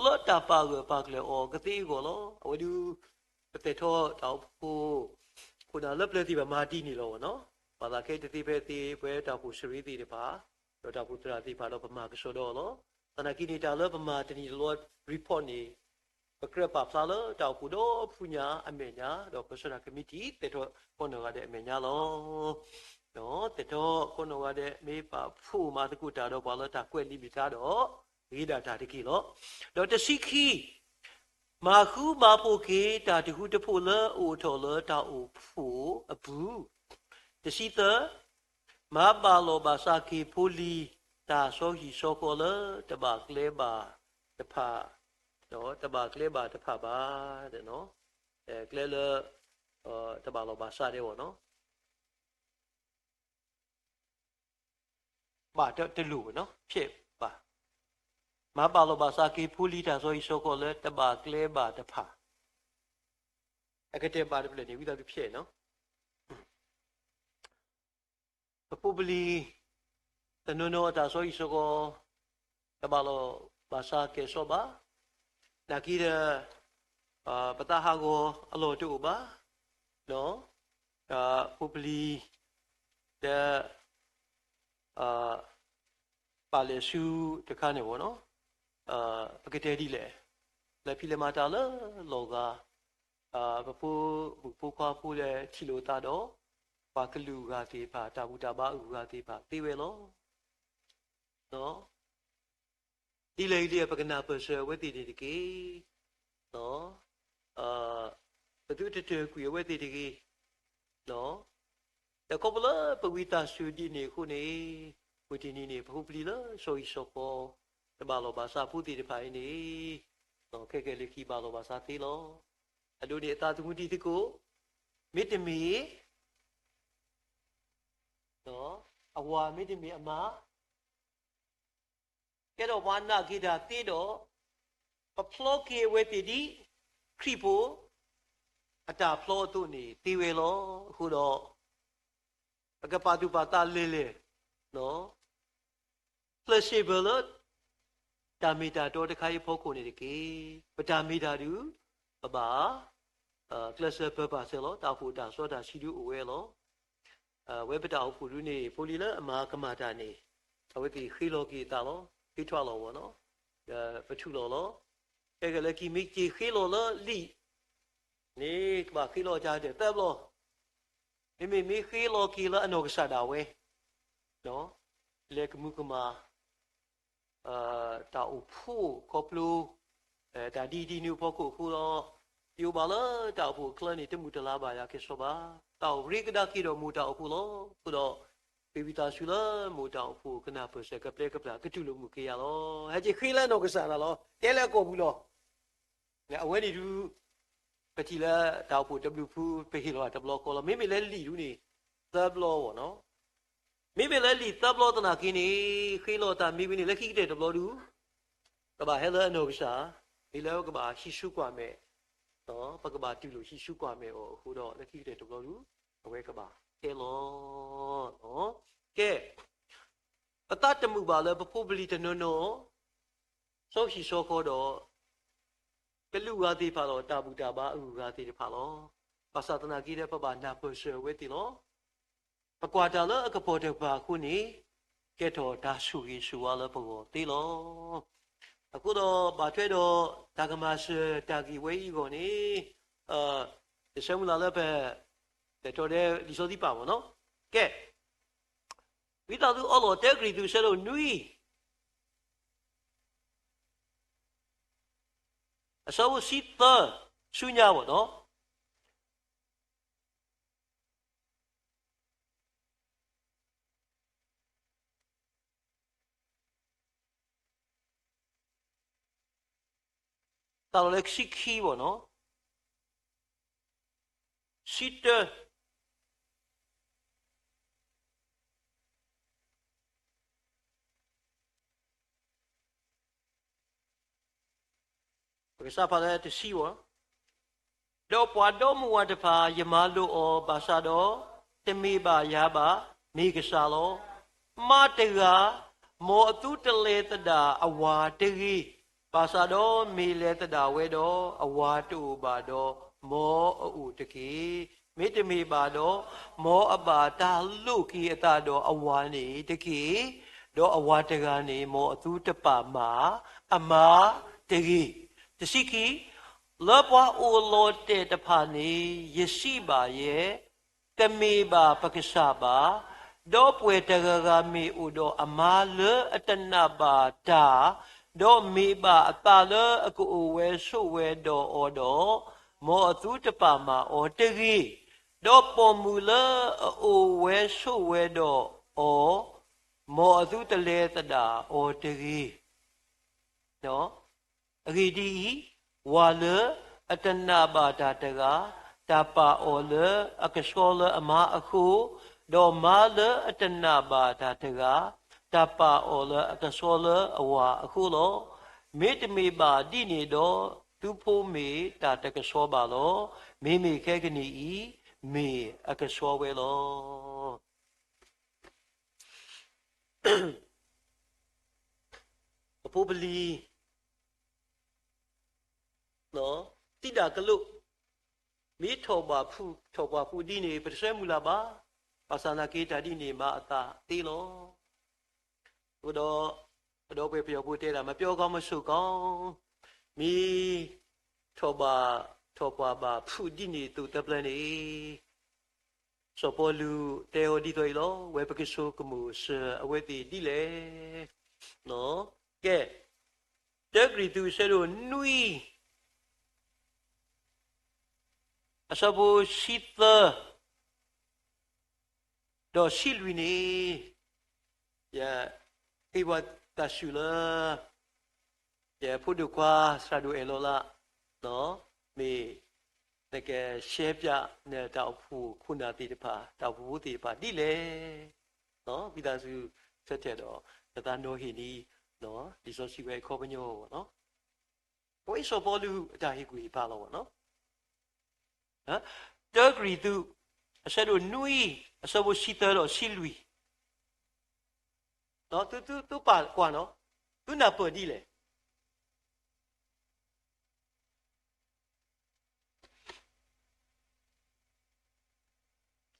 လၢတၢ်ပာ်ဂၢၢ်ပာ်ကျၢၤအီၤကသ့အဂီၢ်လီၤ. အဝဲဒုး ပသ့ၣ်ထီၣ်တၢ်အိၣ်ဖှိၣ် ခိၣ်နၢ်လၢပျၢၤသ့ၣ်တဖၣ်မၤဒ်န့ၣ်လီၤနီၤ. ပှၤသးခဲတသ့ဖဲသ့ ပဝဲတၢ်အိၣ်ဖှိၣ်စရ့သ့ၣ်တဖၣ် ဒီးတၢ်အိၣ်ဖှိၣ်သရၣ်သ့ၣ်တဖၣ်ဒီးပမၤကဆှီဒီးအီၤလီၤ. သနာ်က့န့ၣ် တၢ်လၢပမၤတနံၤတလီၤ report န့ၣ် ပကြၢးပာ်ဖျါလၢတၢ်အိၣ်ဖှိၣ်ဒီဖှိၣ်ညါအမဲာ်ညါ ဒီးပၢဆှၢတၢ်ကမံးတံာ် သ့ၣ်ထီၣ်ကိးနီၢ်ဂၤဒဲးအမဲာ်ညါလီၤ. သ့ၣ်ထီၣ်ကိးနီၢ်ဂၤဒဲး မ့ၢ်ပာ်ဖှိၣ်မၤသကိးတၢ်ဒီးပှၤလၢတၢ်ကွဲးလံာ်မံၣ်တၢ်ဒီး ဂ့ၤဒၣ်တၢ်တက့ၢ်လီၤ. ဒီးတဆံခံ, မၤဃူမၤဖိးက့ၤတၢ်တဃူတဖိးလၢအအိၣ်ထီၣ်လၢတၢ်အိၣ်ဖှိၣ်အပူၤ, တဆံသၢ, မၤဘၣ်လီၢ်ဘၣ်စးက့ၤဖိလံၤ တၢ်စီဟံၣ်စီဃီလၢတဘၣ်ကျဲဘၣ်တဖၣ်, တဘၣ်ကျဲဘၣ်တဖၣ်ဘၣ်, ကျဲလၢ တဘၣ်လီၢ်ဘၣ်စးဒဲးဘၣ်နီၤ. ဘၣ်တလိၣ်ဘၣ်နီၤ ဖျဲးဘၣ်. မၤဘၣ်လီၢ်ဘၣ်စးက့ၤဖိလံၤတၢ်စီဟံၣ်စီဃီလၢတဘၣ်ကျဲဘၣ်တဖၣ်, အကတဲာ်ဘၣ်တဖျၢၣ်န့ၣ် ဝံသးစူၤဖျဲးနီၤ. ပဖိပလံၤ တနီၤနီၤအတၢ်စီဟံၣ်စီဃီ တဘၣ်လီၢ်ဘၣ်စးကဲၣ်ဆိးဘၣ်, နာ်က့ဒီး ပသးဟးဂီၤအလီၢ်တအိၣ်ဘၣ်, ဖိပလံၤ ဒီး ပာ်လဲၣ်ဆူတခါန့ၣ်ဘၣ်နီၤ, ပကတဲဒ်လဲၣ်, လဲၤဖံးလဲၤမၤတၢ်လၢလီၢ်ဂၤ, ပဖိမုၣ်ဖိခွါဖိလၢထံၣ်လိာ်သးဒီး ပှၤကလုာ်ဂၤသ့ၣ်တဖၣ် တၢ်ဘူၣ်တၢ်ဘါအဂုၤအဂၤသ့ၣ်တဖၣ်သ့ဝဲလီၤ. ဒ်လဲၣ်ဂ့ၤဒ်လဲၣ် ပကနၢ်ပၢၢ်ဆၢအဝဲသ့ၣ်န့ၣ်တက့ၢ်. ပသုတတၢၢ်ကွံာ်အဝဲသ့ၣ်တဂ့ၤ. ဒီးခီဖျိလၢပဝံသးစူၤဒ်န့ၣ်အဃိန့ၣ်, မုၢ်တနံၤန့ၣ် ပဖိပလံၤလၢစီၤအံၤစီၤဃီ တဘၣ်လီၢ်ဘၣ်စးဖိသ့ၣ်တဖၣ်အံၤန့ၣ်, ခဲကနံၣ်အံၤဘၣ်လီၢ်ဘၣ်စးသ့လီၤ. အဒိန့ၣ်အသးသမူဒံးသကိး, မ့တမ့ၢ် အဝၤမ့တမ့ၢ်အမါ ကဲထီၣ်ပှၤနာ်က့ၤတၢ်သ့ဒီး, ပဖျီက့ၤအဝဲသ့ၣ်ဒ်ခရံာ်ဖိ အတၢ်ဖျီအသိးန့ၣ်သ့ဝဲလီၤ. အဃိဒီး ပကပာ်သူၣ်ပာ်သးလဲၤလဲၤ flexible လၢ တၢ်မ့ၢ်တၢ်တီတခါအံၤအဖီခိၣ်န့ၣ်တက့ၢ်. ပတၢ်မ့ၢ်တၢ်ဒုး ပဘၣ် ကျဲးစၢးပၢၤပာ်စၢၤလီၤ. တၢ်အိၣ်ဖှိၣ်တၢ်စီတၢ်ဆှံဒုးအိၣ်ဝဲလီၤ. အဝဲပတၢ်အိၣ်ဖှိၣ်ဒုးန့ၣ် ဖိလံၤလၢအမၤကမၣ်တၢ်န့ၣ် အဝဲသ့ၣ်ဃ့လီၤက့ၤအသးလီၤ. ဃ့ထွဲလီၤဝီၤနီၤ, ပထူၣ်လီၤလီၤ. ကဲကဲလၢခံမ့ၢ်က့ၤဃ့လီၤလၢလံာ် န့ၣ် ကဘၣ်ဃ့လီၤကဒီးသၢဘျီ, မ့မ့ၢ်မ့ၢ်ဃ့လီၤက့ၤလၢအနီၢ်ကစၢ်ဒၣ်ဝဲ လဲၤကမူၤကမၣ် တၢ်အိၣ်ဖှိၣ်ခီဖျိ တၢ်ဒ်အံၤဒ်နုၤအဖီခိၣ်အဃိလီၤ. ယအိၣ်ဘၣ်လၢတၢ်အိၣ်ဖှိၣ်အချၢန့ၣ် တမုၢ်တလၤဘၣ်ယၤကဲဆိးဘၣ်. တၢ်အိၣ်ရ့ကဒါက့ၤဒီးမိၢ်တၢ်အိၣ်ဖှိၣ်လီၤ. အဃိဒီး ပဝံသးစူၤလၢမိၢ်တၢ်အိၣ်ဖှိၣ်ကနၢ်ပၢၢ်စၢၤ ကပျဲကပျၢ် ကတူၢ်လိာ်မုာ်က့ၤယၤလီၤ. ဟဲက့ၤဃ့လၢနီၢ်ကစၢ်ဒၣ်လီၤ. တဲလၢအကိာ်ပူၤလီၤ. အဝဲန့ၣ်ဒုး ပထံၣ်လၢတၢ်အိၣ်ဖှိၣ်တဘျုးဖု ပဟ့ၣ်လီၤတဘျီဃီလီၤ. မ့မ့ၢ်လၢလံာ်ဒုးန့ၣ် သၢဘျီဝီၤနီၤ. မ့မ့ၢ်လၢလံာ်သၢဘျီသနာ်က့န့ၣ် ဃ့လီၤတၢ်မ့ၢ်ဝဲန့ၣ် လၢခံကတၢၢ်တဘျီဒုး ကဘၣ်ဟဲလၢအနီၢ်ကစၢ်, မ့ၢ်လၢကဘၣ်ဟံးဆူကွၢ်မဲာ်, ပကဘၣ်တူၢ်လိာ်ဟံးဆူကွၢ်မဲာ်အီၤအဃိဒီး လၢခံကတၢၢ်တဘျီဒုး အဝဲကဘၣ်ဟဲလီၤ. ကဲ, ပသးတမုာ်ဘၣ်လၢပဖိပလံၤတနီၤနီၤ စီဆှံစီဃီဒီး ကလူးဂၤသ့ၣ်တဖၣ်ဒီး တၢ်ဘူၣ်တၢ်ဘါအဂုၤအဂၤသ့ၣ်တဖၣ်လီၤ. ဘၣ်ဆၣ်သနာ်က့ဒီး ပဘၣ်နၢ်ပၢၢ်စၢၤအဝဲသ့ၣ်လီၤ. ပကွၢ်တၢ်လၢအကပီၤတကပၤအဃိန့ၣ် ကဲထီၣ်တၢ်ဆိၣ်ဂ့ၤဆိၣ်ဝါလၢပဂီၢ်သ့လီၤ. အဃိဒီးဘၣ်ထွဲဒီးတၢ်ကမၤစၢၤတၢ်ဂ့ၢ်ဝဲအံၤအဂီၢ်န့ၣ်, ယဆၢမုၢ်လၢ်လၢပ ပတီၢ်ဒဲးလံာ်စီဆှံပာ်မ့ၢ်နီၤ. ကဲ, ဝံသးစူၤအီလီၤ တၢကရံၣ်သူး အဆၢဒိၣ်နွံ အဆၢဖိဆံသၢ ဆူညါမ့ၢ်နီၤ. တၢ်လီၢ်လၢဆံခံမ့ၢ်နီၤ, ဆံတၢ ပကစးဖးလၢတဆံမ့ၢ်, ဒီးပှၤဒီမါဝၤတဖၣ် ယမၤလိာ်အီၤဘၣ်ဆၣ်ဒီး, တမ့ၢ်ဘၣ်ယၤဘၣ်, မ့ၢ်ကစၢ်လီၤ. မါတဂၤ, မ်အသုတလဲၤသဒၣ်အဝၤတဂ့ၤ, ဘၣ်ဆၣ်ဒီးမ့ၢ်လဲၤသဒၣ်ဝဲဒီး အဝၤတအိၣ်ဘၣ်ဒီး မ်အအိၣ်တက့ၢ်. မ့တမ့ၢ်ဘၣ်ဒီး, မ်အဘၣ်တၢ်လိးက့ၤအသးဒီးအဝၤန့ၣ်တက့ၢ်. ဒီးအဝၤတဂၤန့ၣ် မ်အသုတပာ်မၤအမါတဂ့ၤ. တဆံခံ, လၢပှၤအိၣ်လီၤတဲာ်တဖၣ်န့ၣ် ယစံးဘၣ်ယဲ, တမ့ၢ်ဘၣ်ပကစၢ်ဘၣ်. ဒီးပှၤတဂၤဂၤမ့ၢ်အိၣ်ဒီးအမါလၢအတနာ်ဘၣ်တၢ်, ဒီးမ့ၢ်ဘၣ်အသးလၢအကအိၣ်ဝဲဆိးဝဲဒီးအီၤဒီး, မ်အသုတပာ်မၤအီၤတဂ့ၤ. ဒီးပိာ်မုၣ်လၢအအိၣ်ဝဲဆိးဝဲဒီးအီၤ, မ်အသုတလဲၤသဒၣ်အီၤတဂ့ၤ. အဂ့ၢ်ဒ်အံၤ, ဝၤလၢအတနာ်ဘၣ်တၢ်တဂၤ, တၢ်ပာ်အီၤလၢအကဆှီလၢအမါအဃိ, ဒီးမါလၢအတနာ်ဘၣ်တၢ်တဂၤ, တၢ်ပာ်အီၤလၢအကဆှီလၢအဝၤအဃိလီၤ. မ့တမ့ၢ်ဘၣ်ဒ်န့ၣ်ဒီး, သုဖိမ့ၢ်တၢ်တကဆှီဘၣ်လီၤ. မ့မ့ၢ်ခဲကနံၣ်အံၤ, မ့ၢ်အကဆှီဝဲလီၤ. ပဖိပလံၤ သံဒၣ်ကလိာ်, မ့ၢ်ထီၣ်ပှၢ်ဖှူးဒ်န့ၣ် ပတဆၢမုၢ်လၢ်ဘၣ်. ဘၣ်ဆၣ်သနာ်က့တၢ်ဒ်န့ၣ်မၤအသးသ့လီၤ. အဃိဒီး ပဒီပုၢ်ဝဲၢ်ပယီၤဖိတဲဒၣ် မပြောကောင်းမဆိုကောင်း, မ့ၢ်ထီၣ်ဘၣ် ထီၣ်ပှၢ်ဘၣ်ဖှူးဒ်န့ၣ်အသိးသၢပျၢၤန့ၣ် စီၤပီလူးတဲအီၤဒ်သိးအံၤလီၤ. ဝဲပကဆိကမိၣ်စၢၤအဝဲသ့ၣ်ဒ်လဲၣ်. ကဲ, တၢကရံၣ်သူး အဆၢဒိၣ်နွံ အဆၢဖိဆံသၢ ဒီးဆံလွံၢ်န့ၣ်, ယဟ့ၣ်ပှၤတၢ်စူၤလၢ ယဖိဒိၣ်ခွါ စှၤဒိၣ်အဲၣ်လီၤလး, မ့ၢ်နကရှဲပၠးနတၢ်အိၣ်ဖှိၣ်ခိၣ်နၢ်သ့ၣ်တဖၣ်, တၢ်အိၣ်ဖှိၣ်ဖိသ့ၣ်တဖၣ်ဒ်လဲၣ်. ဝံသးစူၤဆၢထၢၣ်ဒီး နသးနီၣ်ဟ့ၣ်န့ၣ်, လံာ်စီဆှံဝဲအခီပညီအဂီၢ်လီၤ. အဝဲအံၤစီၤပီလူးအတၢ်ဟ့ၣ်ကူၣ်ဟ့ၣ်ဖးလီၤ. တၢကရံၣ်သူး အဆၢဒိၣ်နွံ အဆၢဖိဆံသၢဒီးဆံလွံၢ်, သုသုပာ်ကွၢ်နီၤ, သုနၢ်ပၢၢ်ဒ်လဲၣ်.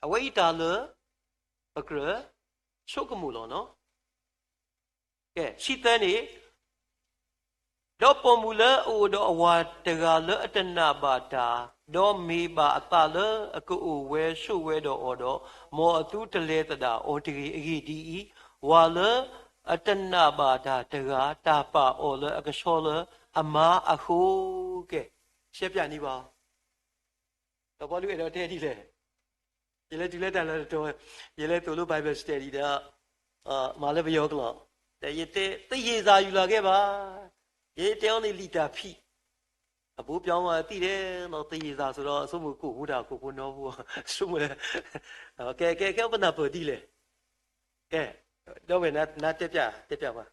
အဝဲအံၤတၢ်လၢ ပကြၢးဆိကမိၣ်လီၤနီၤ. ကဲ, ဆံသၢန့ၣ်, ဒီးပိာ်မုၣ်လၢအအိၣ်ဒီးအဝၤတဂၤလၢအတနာ်ဘၣ်တၢ်, ဒီးမ့ၢ်ဘၣ်အသးလၢအကအိၣ်ဝဲဆိးဝဲဒီးအီၤဒီး, မ်အသုတလဲၤသဒၣ်အီၤတဂ့ၤ. အဂ့ၢ်ဒ်အံၤ, ဝၤလၢအတနာ်ဘၣ်တၢ်တဂၤ တၢ်ပာ်အီၤလၢအကဆှီလၢအမါအဃိ. ကဲ, ရှဲပၠးန့ၢ်ဘၣ် စီၤပီလူးအဲၣ်ဒိးတဲဒ်လဲၣ်. ယလဲၤတုၤလၢတၢ်လီၢ်တတီၤ, ယလဲၤသိၣ်လိ Bible study ဒီး, မၤလၢပယီၤကျိာ်, ဒီးယတဲ သရေစာယူလာခဲ့ပါ, ယတဲအီၤန့ၣ် လံာ်တၢ်ဖံး, အဘိပျီမးသံဒဲးလီၤ, သရေစာဆိုတော့ အဆိကမိၣ်ကိၣ်ဖိတၢ်ကိၣ်ဖိနီဖိ, ဆိကမိၣ်လၢ, ကဲ, ကဲ, ကဲ, ပနၢ်ပၢၢ်ဒ်လဲၣ်. ကဲ, ဒီပုၢ်ဝဲၢ် နတဲပၠး, တဲပၠးပှၤ,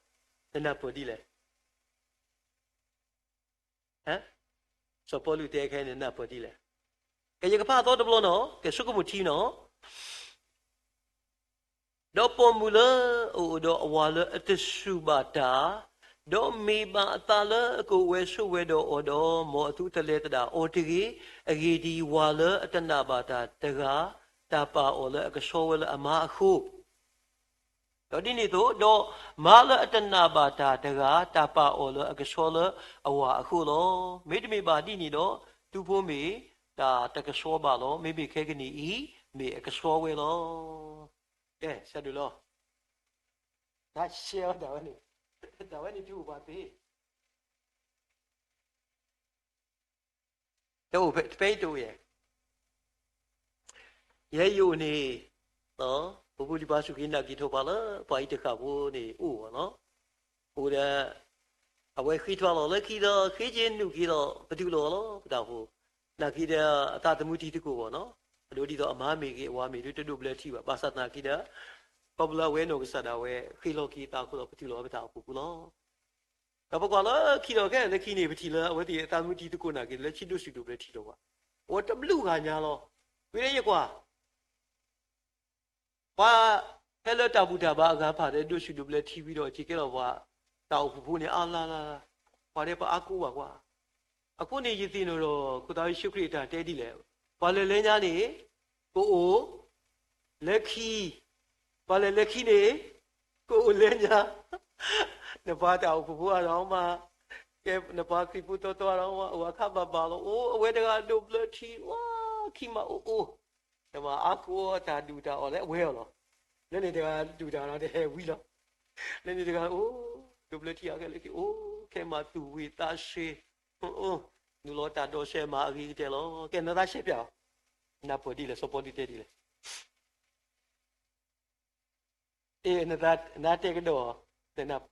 နနၢ်ပၢၢ်ဒ်လဲၣ်. စီၤပီလူးတဲခဲအံၤန့ၣ် နၢ်ပၢၢ်ဒ်လဲၣ်. ကဲ ယကဖးအသီတဘျီနီၤ, ကဲ ဆိကမိၣ်ထံနီၤ. ဒီးပိာ်မုၣ်လၢအအိၣ်ဒီးအဝၤလၢအတစူၢ်ဘၣ်တၢ်, ဒီးမ့ၢ်ဘၣ်အသးလၢအကအိၣ်ဝဲဆိးဝဲဒီးအီၤဒီး, မ်အသုတလဲၤသဒၣ်အီၤတဂ့ၤ. အဂ့ၢ်ဒ်အံၤ, ဝၤလၢအတနာ်ဘၣ်တၢ်တဂၤ, တၢ်ပာ်အီၤလၢအကဆှီဝဲလၢအမါအဃိ ဒီးဒ်န့ၣ်အသိး, ဒီးမါလၢအတနာ်ဘၣ်တၢ်တဂၤ, တၢ်ပာ်အီၤလၢအကဆှီလၢအဝၤအဃိလီၤ. မ့တမ့ၢ်ဘၣ်ဒ်န့ၣ်ဒီး, သုဖိမ့ၢ်တၢ်တကဆှီဘၣ်လီၤ. မ့မ့ၢ်ခဲကနံၣ်အံၤ, မ့ၢ်အကဆှီဝဲလီၤ. ကဲ, ဆၢဒိၣ်လီၤ. တၢ်ရှဲအီၤဒၣ်ဝဲန့ၣ်, ဒၣ်ဝဲန့ၣ်တအိၣ်ဘၣ်သ့ တအိၣ်ဖဲ, ဖဲအံၤတအိၣ်ယဲၢ်. ယဲယအိၣ်န့ၣ်, ပပူၤလံၤပှၤစူၢ်က့ၤနာ်က့ၤထီၣ်ပှၤလၢ ပှၤအံၤတဃၣ်ဖိန့ၣ်အိၣ်ဘၣ်နီၤ. အိၣ်ဒီး, အဝဲဃ့ထီၣ်လီၤလၢခံဒီး ဃ့က့ၤနုာ်က့ၤဒီး ပတုာ်လီၤလီၤ ပတၢ်အိၣ်ဖှိၣ်, နာ်က့ၤဒီးအသးသမူတံၤသကိးဘၣ်နီၤ. အဒိဒ်သိးအမါမ့ၢ်ဂ့ၤ အဝၤမ့ၢ်ဂ့ၤ တဒိးဘျၢထံဘၣ်. ဘၣ်ဆၣ်သနာ်က့ဒီး, ခီဖျိလၢအဝဲနီၢ်ကစၢ်ဒၣ်ဝဲ ဃ့လီၤက့ၤအသးအဃိဒီး ပတုာ်လီၤဝဲပတၢ်အိၣ်ဖှိၣ်ပူၤလီၤ. ဒီးပကွၢ်လၢခံဒီး ခဲလၢာ်လၢခံန့ၣ် ပထံၣ်လၢအဝဲသ့ၣ်အသးသမူတံၤသကိးနာ်က့ၤ လၢခံဒိးစူၣ်ဒိးဘျၢထံလီၤဘၣ်. အဝဲတဘျုးဂၤညါလီၤ. ဝံၤဒီးယကွၢ်, ပှၤဖဲလၢတၢ်ဘူၣ်တၢ်ဘါအဂၤဖၣ်ဒီး ဒိးစူၣ်ဒိးဘျၢထံဝံၤဒီး စံးကဲလီၤပှၤ, တၢ်အိၣ်ဖှိၣ်ဖိန့ၣ် အါလါလါ, ပှၤဒီးပအါကိးဘၣ်ကွၢ်. အဃိန့ၣ်ယသ့ၣ်နီၣ်ဒီး ခိၣ်သးဝဲယ့ၣ်ၡူးခရံာ်အတၢ်တဲဒ်လဲၣ်, ပှၤလၢလဲညါန့ၣ်, ကအိၣ်, လၢခံ, ပှၤလၢလဲခံန့ၣ်, ကအိၣ်လဲညါ. နပှၤတၢ်အိၣ်ဖှိၣ်ဖိအါဒီးမး, ကဲနပှၤခရံာ်ဖိတီတီအါဒီးမး, အိၣ်အခါဘၣ်ဘၣ်လီၤ. အိၣ် အဝဲတဂၤဒိးဘျၢထံ, ဝါ, ခံမးအိၣ်အိၣ်, နမၤအါကိးအီၤတၢ်ဒူၣ်တၢ်အီၣ်လၢအဝဲအီၤလီၤ. လၢန့ၣ်တဂၤဒူၣ်တၢ်အီၣ်ဒီးဟဲဝံၤလီၤ. လၢန့ၣ်တဂၤအိၣ်, ဒိးဘျၢထံအခဲလၢာ်က့ၤ, အိၣ်, ခဲမးသူၣ်ဝံၤသးဆှံ, အိၣ်, နုာ်လီၤတၢ်ဒိးဆဲးမၤအဂ့ၤကတၢၢ်လီၤ. ကဲနသးဆဲးပၠးအီၤ, နၢ်ပၢၢ်ဒ်လဲၣ် စီၤပီလူးတဲဒ်လဲၣ်. အ့ၣ်, နသးတဲကဒီး, န, ပှၤဟးထီၣ်တဘျီဃီ, မ့ၢ်အီသံးဒ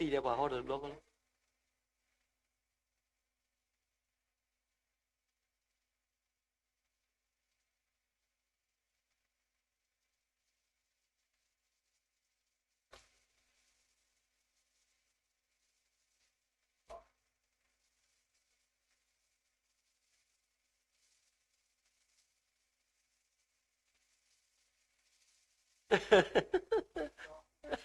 ီးပှၤဟးထီၣ်တဘျီဃီလီၤ. ပ မ့ၢ် မ့ၢ် မ့ၢ်, မ့ၢ် မ့ၢ် မ့ၢ် အ့ၣ် ဘၣ် အ့ၣ် မ့ၢ် မ့ၢ် မ့ၢ် မ့ၢ် မ့ၢ်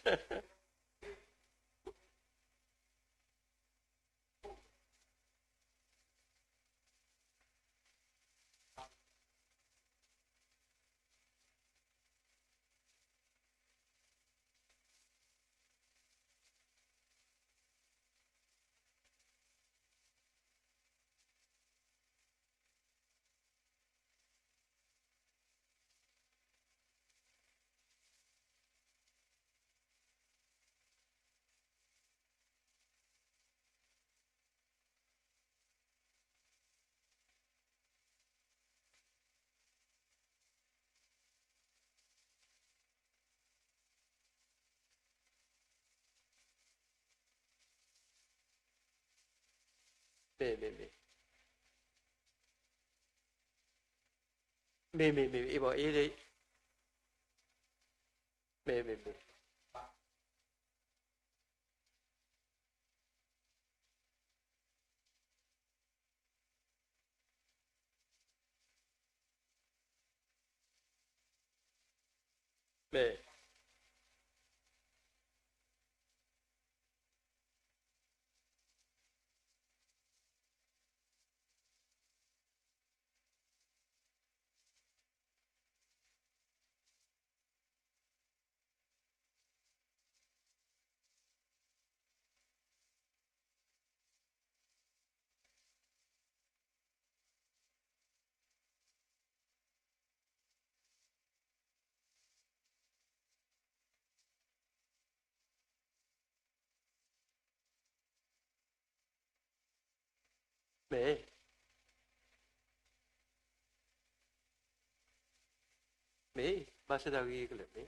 မ့ၢ် ဘၣ်ဆၣ်သနာ်က့ ကလဲၤမ့ၢ်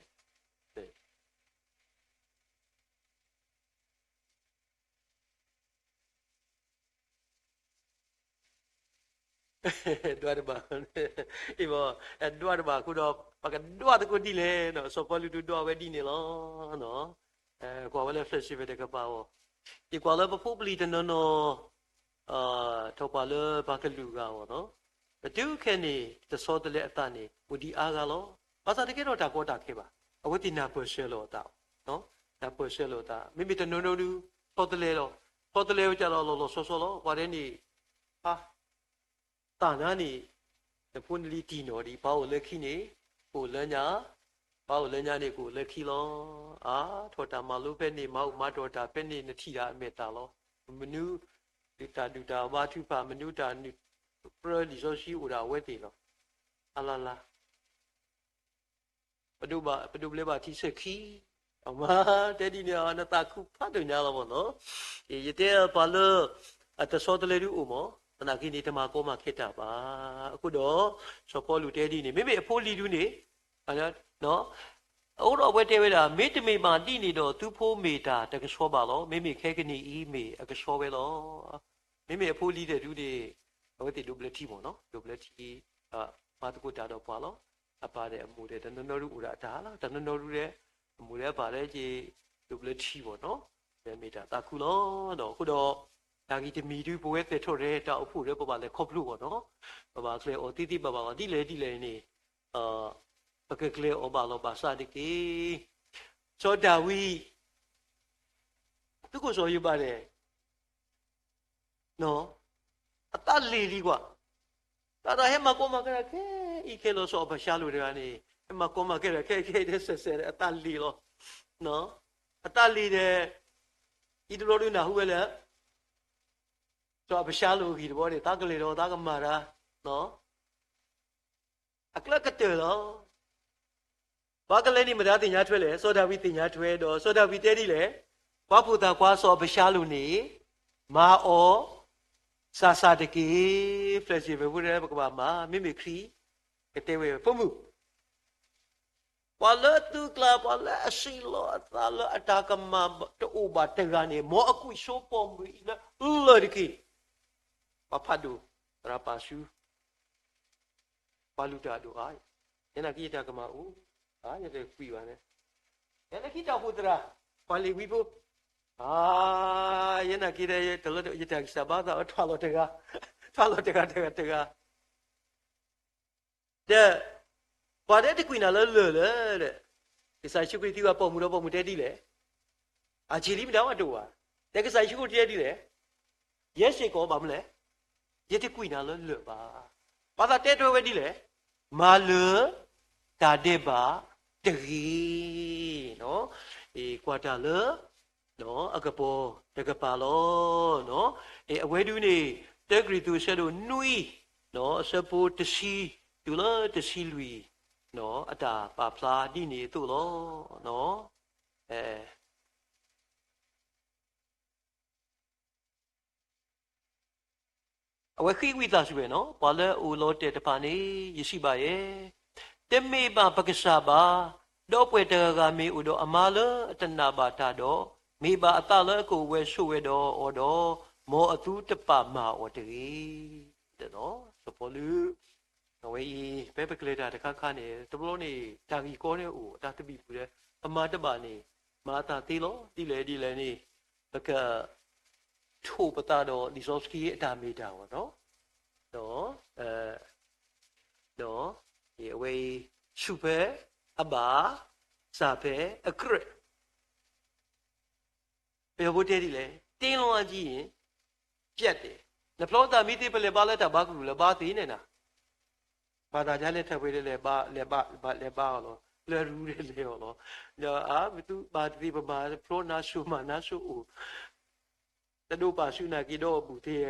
မ့ၢ် ဒွးတဘၣ်, အ့ၣ် ဒွးတဘၣ်အဃိဒီး ပကဒွးသကိးဒ်လဲၣ်နီၤ, စီၤပီလူးဒုးဒွးဝဲဒ်န့ၣ်လီၤ. ကွၢ်ဝဲလၢ flexible တကပၤအီၤ, ယကွၢ်လၢပဖိပလံၤတနီၤနီၤ ထီၣ်ပှၤလၢပှၤကလုာ်ဂၤအီၤနီၤ, ပတုၤခဲန့ၣ် တဆီတလဲအသးန့ၣ် အိၣ်ဒံးအါဂၤလီၤ. ဘၣ်ဆၣ်တကဲထီၣ်တၢ်ကီတၢ်ခဲဘၣ်, အဝဲသ့ၣ်နၢ်ပၢၢ်ဆၢလီၤအသး, နၢ်ပၢၢ်ဆၢလီၤအသး, မ့မ့ၢ်တနီၤနီၤဒုး ဆီတလဲလီၤ, ဆီတလဲဝဲကဒီးလီၤလီၤဆီဆီလီၤ. ပှၤတဲန့ၣ် အ သးနါန့ၣ် နဖိနလံၤတံၢ်နီၢ်ဒံး, ပှၤအိၣ်လၢခံန့ၣ် ကအိၣ်လၢညါ, ပှၤအိၣ်လၢညါန့ၣ် ကအိၣ်လၢခံလီၤ. အါ ထီၣ်တၢ်မၤလိဖဲန့ၣ် မၤအိၣ်မၤတီၢ်တၢ်ဖဲန့ၣ် နထံၣ်ဒၣ်အမဲာ်သၣ်လီၤ. မနုၤ တၢ်ဒုၣ်တၢ်ဘါထုကဖၣ်, မနုၤတၢ်နုာ်ပြၢလံာ်စီဆှံအိၣ်ဒၣ်အဝဲသ့ၣ်လီၤ. အလါလါ ပဒိးဘျဲဘၣ်ထံဆၢခံ, အမါတဲဒ်န့ၣ် နသးခုဖးဒိၣ်ညါလီၤမ့ၢ်နီၤ. ယတဲပှၤလၢ အတဆီတလဲဒုးအိၣ်မး, သနာ်က့န့ၣ် တမၤကီမၤခဲတၢ်ဘၣ်. အဃိဒီး စီၤပီလူးတဲဒ်န့ၣ် မ့မ့ၢ်အဖိလံၤဒုးန့ၣ် အဃိဒီးအဝဲတဲဝဲဒၣ် မ့တမ့ၢ်ဘၣ်ဒ်န့ၣ်ဒီး သုဖိမ့ၢ်တၢ်တကဆှီဘၣ်လီၤ. မ့မ့ၢ်ခဲကနံၣ်အံၤမ့ၢ်အကဆှီဝဲလီၤ. မ့မ့ၢ်အဖိလံၤဒဲးဒုးန့ၣ် အဝဲသ့ၣ်ဒိးဘျၢထံမ့ၢ်နီၤ, ဒိးဘျၢထံ, မၤသကိးတၢ်ဒီးပှၤလီၤ. အပၢ်ဒီးအမိၢ်ဒီး တနီၤနီၤဒုးအိၣ်ဒၣ်တၢ်လီၤ, တနီၤနီၤဒုးဒီး အမိၢ်ဒီးအပၢ်ဒီးက့ၤ ဒိးဘျၢထံမ့ၢ်နီၤ, မ့ၢ်တၢ်သးခုလီၤ. အဃိဒီး တၢ်ဂ့ၢ်တမံၤဒုး ပဝဲသဲးထီၣ်ရဲၣ်တၢ်အိၣ်ဖှိၣ်ဒီး ပဘၣ်လဲၤခီဖျိအီၤနီၤ, ပဘၣ်ကျဲၤအီၤသ့သ့ဘၣ်ဘၣ်လီၤ. ဒ်လဲၣ်ဒ်လဲၣ်န့ၣ် ပကကျဲၤအီၤဘၣ်လီၤ. ဘၣ်ဆၣ်တက့ၢ် စီၤဒၤဝံး သုးခိၣ်စီၤယိၤဘးန့ၣ် အသးလ့ၤလံကွၢ်, တၢ်တၢ်ဟဲမၤကီမၤခဲတၢ်ခဲအံၤခဲလီၤ. စီၤအၤဘၡါလိၣ်တဂၤန့ၣ် ဟဲမၤကီမၤခဲတၢ်ခဲအံၤခဲအံၤဒဲးစဲးစဲး အသးလ့ၤလီၤ. အသးလ့ၤဒီး အံၤတဘျီဒုးနၢ်ဟူဝဲလၢ စီၤအၤဘၡါလိၣ်အဂ့ၢ်တဘျီန့ၣ် သးကလဲၤဒီးသးကမၤတၢ် အကျဲကတၢၢ်လီၤ. ဘၣ်ကလဲၤန့ၣ် မတၤသ့ၣ်ညါထွဲလဲၣ်, စီၤဒၤဝံးသ့ၣ်ညါထွဲဒီး စီၤဒၤဝံးတဲဒ်လဲၣ်, ပှၤဖိသၣ်ခွါစီၤအၤဘၡါလိၣ်န့ၣ် မၤအီၤ စၢ်စၢ်တက့ၢ်. flexible ဖိတဖၣ် ပကဘၣ်မၤ, မ့မ့ၢ်ခရံာ် ကတဲဝဲ ဖိမုၣ် ပှၤလၢအသုးကျါ ပှၤလၢအစံးလီၤအသးလၢအတၢ်ကမၣ်တအိၣ်ဘၣ်တဂၤန့ၣ် မ်အကွံာ်ဆိပီၢ်မုၢ်အံၤလၢလၢၢ်တက့ၢ်. ပှၤဖးဒိၣ် သရၣ်ပာ်ဆူ ပှၤလုၢ်တၢ်ဒိၣ်အါ, ယဲနာ်က့ယတၢ်ကမၣ်အိၣ်, ယတကွံာ်ဘၣ်န့ၣ်, ယဲလၢခံတၢ်အိၣ်ဖှိၣ်သရၣ်, ပှၤလ့ၤဝံဖိ, ယဲနာ်က့ဒီး ယတၢ်ဂံၢ်စၢ်ဘါစၢ် ထွါလီၤတဂၤ, ထွါလီၤတဂၤတဂၤတဂၤ ဒီး ပှၤတဲတကွံာ်နၤလၢလၢၢ်လၢၤဒီး, ကစၢ်ယ့ၣ်ၡူးခရံာ်သံကွၢ်ပိာ်မုၣ်ဒီးပိာ်မုၣ်တဲဒ်လဲၣ်, အဆံးလံမ့ၢ်တၢ်ဝဲတအိၣ်ဘၣ်. တဲကစၢ်ယ့ၣ်ၡူးခရံာ်တဲဒ်လဲၣ်, ယဲစ့ၢ်ကီးဘၣ်မနုၤလဲၣ်, ယတကွံာ်နၤလၢလၢၢ်ဘၣ်. ဘၣ်သးတဲထွဲဝဲဒ်လဲၣ်, မၤလၢတၢ်ဒဲးဘးတဂ့ၤ. ကွၢ်တၢ်လၢ အကပီၤတကပၤလီၤ. အဝဲဒၣ်န့ၣ် တၢကရံၣ်သူးအဆၢဒိၣ်နွံ အဆၢဖိတဆံ တုၤလၢတဆံလွံၢ် အတၢ်ပာ်ဖျါဒ်န့ၣ်အသိးလီၤ. အဝဲဃ့ဝံသးစူၤဝဲနီၤ, ပှၤလၢအအိၣ်လီၤတဲာ်တဖၣ်န့ၣ် ယစံးဘၣ်ယဲ, တမ့ၢ်ဘၣ်ပကစၢ်ဘၣ်, ဒီးပှၤတဂၤဂၤမ့ၢ်အိၣ်ဒီးအမါလၢအတနာ်ဘၣ်တၢ်ဒီး, မ့ၢ်ဘၣ်အသးလၢအကအိၣ်ဝဲဆိးဝဲဒီးအီၤဒီး, မ်အသူတပာ်မၤအီၤတဂ့ၤ. စီၤပီလူး အဝဲအံၤ ဖဲပကလဲၤတၢ်တခါခါန့ၣ် တဘျီန့ၣ် တၢ်ဂ့ၢ်ကီန့ၣ်အိၣ် တၢ်သဘံၣ်ဘုၣ်ဒီး ပမၤတဘၣ်န့ၣ် မၤအသးသ့လီၤ. ဒ်လဲၣ်ဒ်လဲၣ်န့ၣ် ပက ထိးပသးဒီးလံာ်စီဆှံအတၢ်မ့ၢ်တၢ်အဂီၢ်နီၤ, ဒီး ဒီး အဝဲအံၤ ဆူၣ်ဖဲအဘၣ်, စၢ်ဖဲအကြၢး, ပယီၤဖိတဲဒ်လဲၣ်, တင်းလွင်အကြီးရင် ပြတ်တယ်. နဖျီသးမံသ့ ပလဲၤဘါလၢတၢ်ဘါကရူၢ်လၢဘါသ့န့ၣ်နၤ ဘၣ်သးဒ်လဲၣ် ထၢၣ်ပှဲၤဒီးလဲၤဘါ, လဲၤဘါ, လဲၤဘါအီၤလီၤ, လၢရူဒီးလဲၤအီၤလီၤ, ဒီးအါ ပသူဘၣ်တသ့ ပမၤဖျီနါစိၤမၤနါစိၤအိၣ်, တဒိးပာ်ဆူၣ်နာ်က့ၤဒီးအဘူးသ့,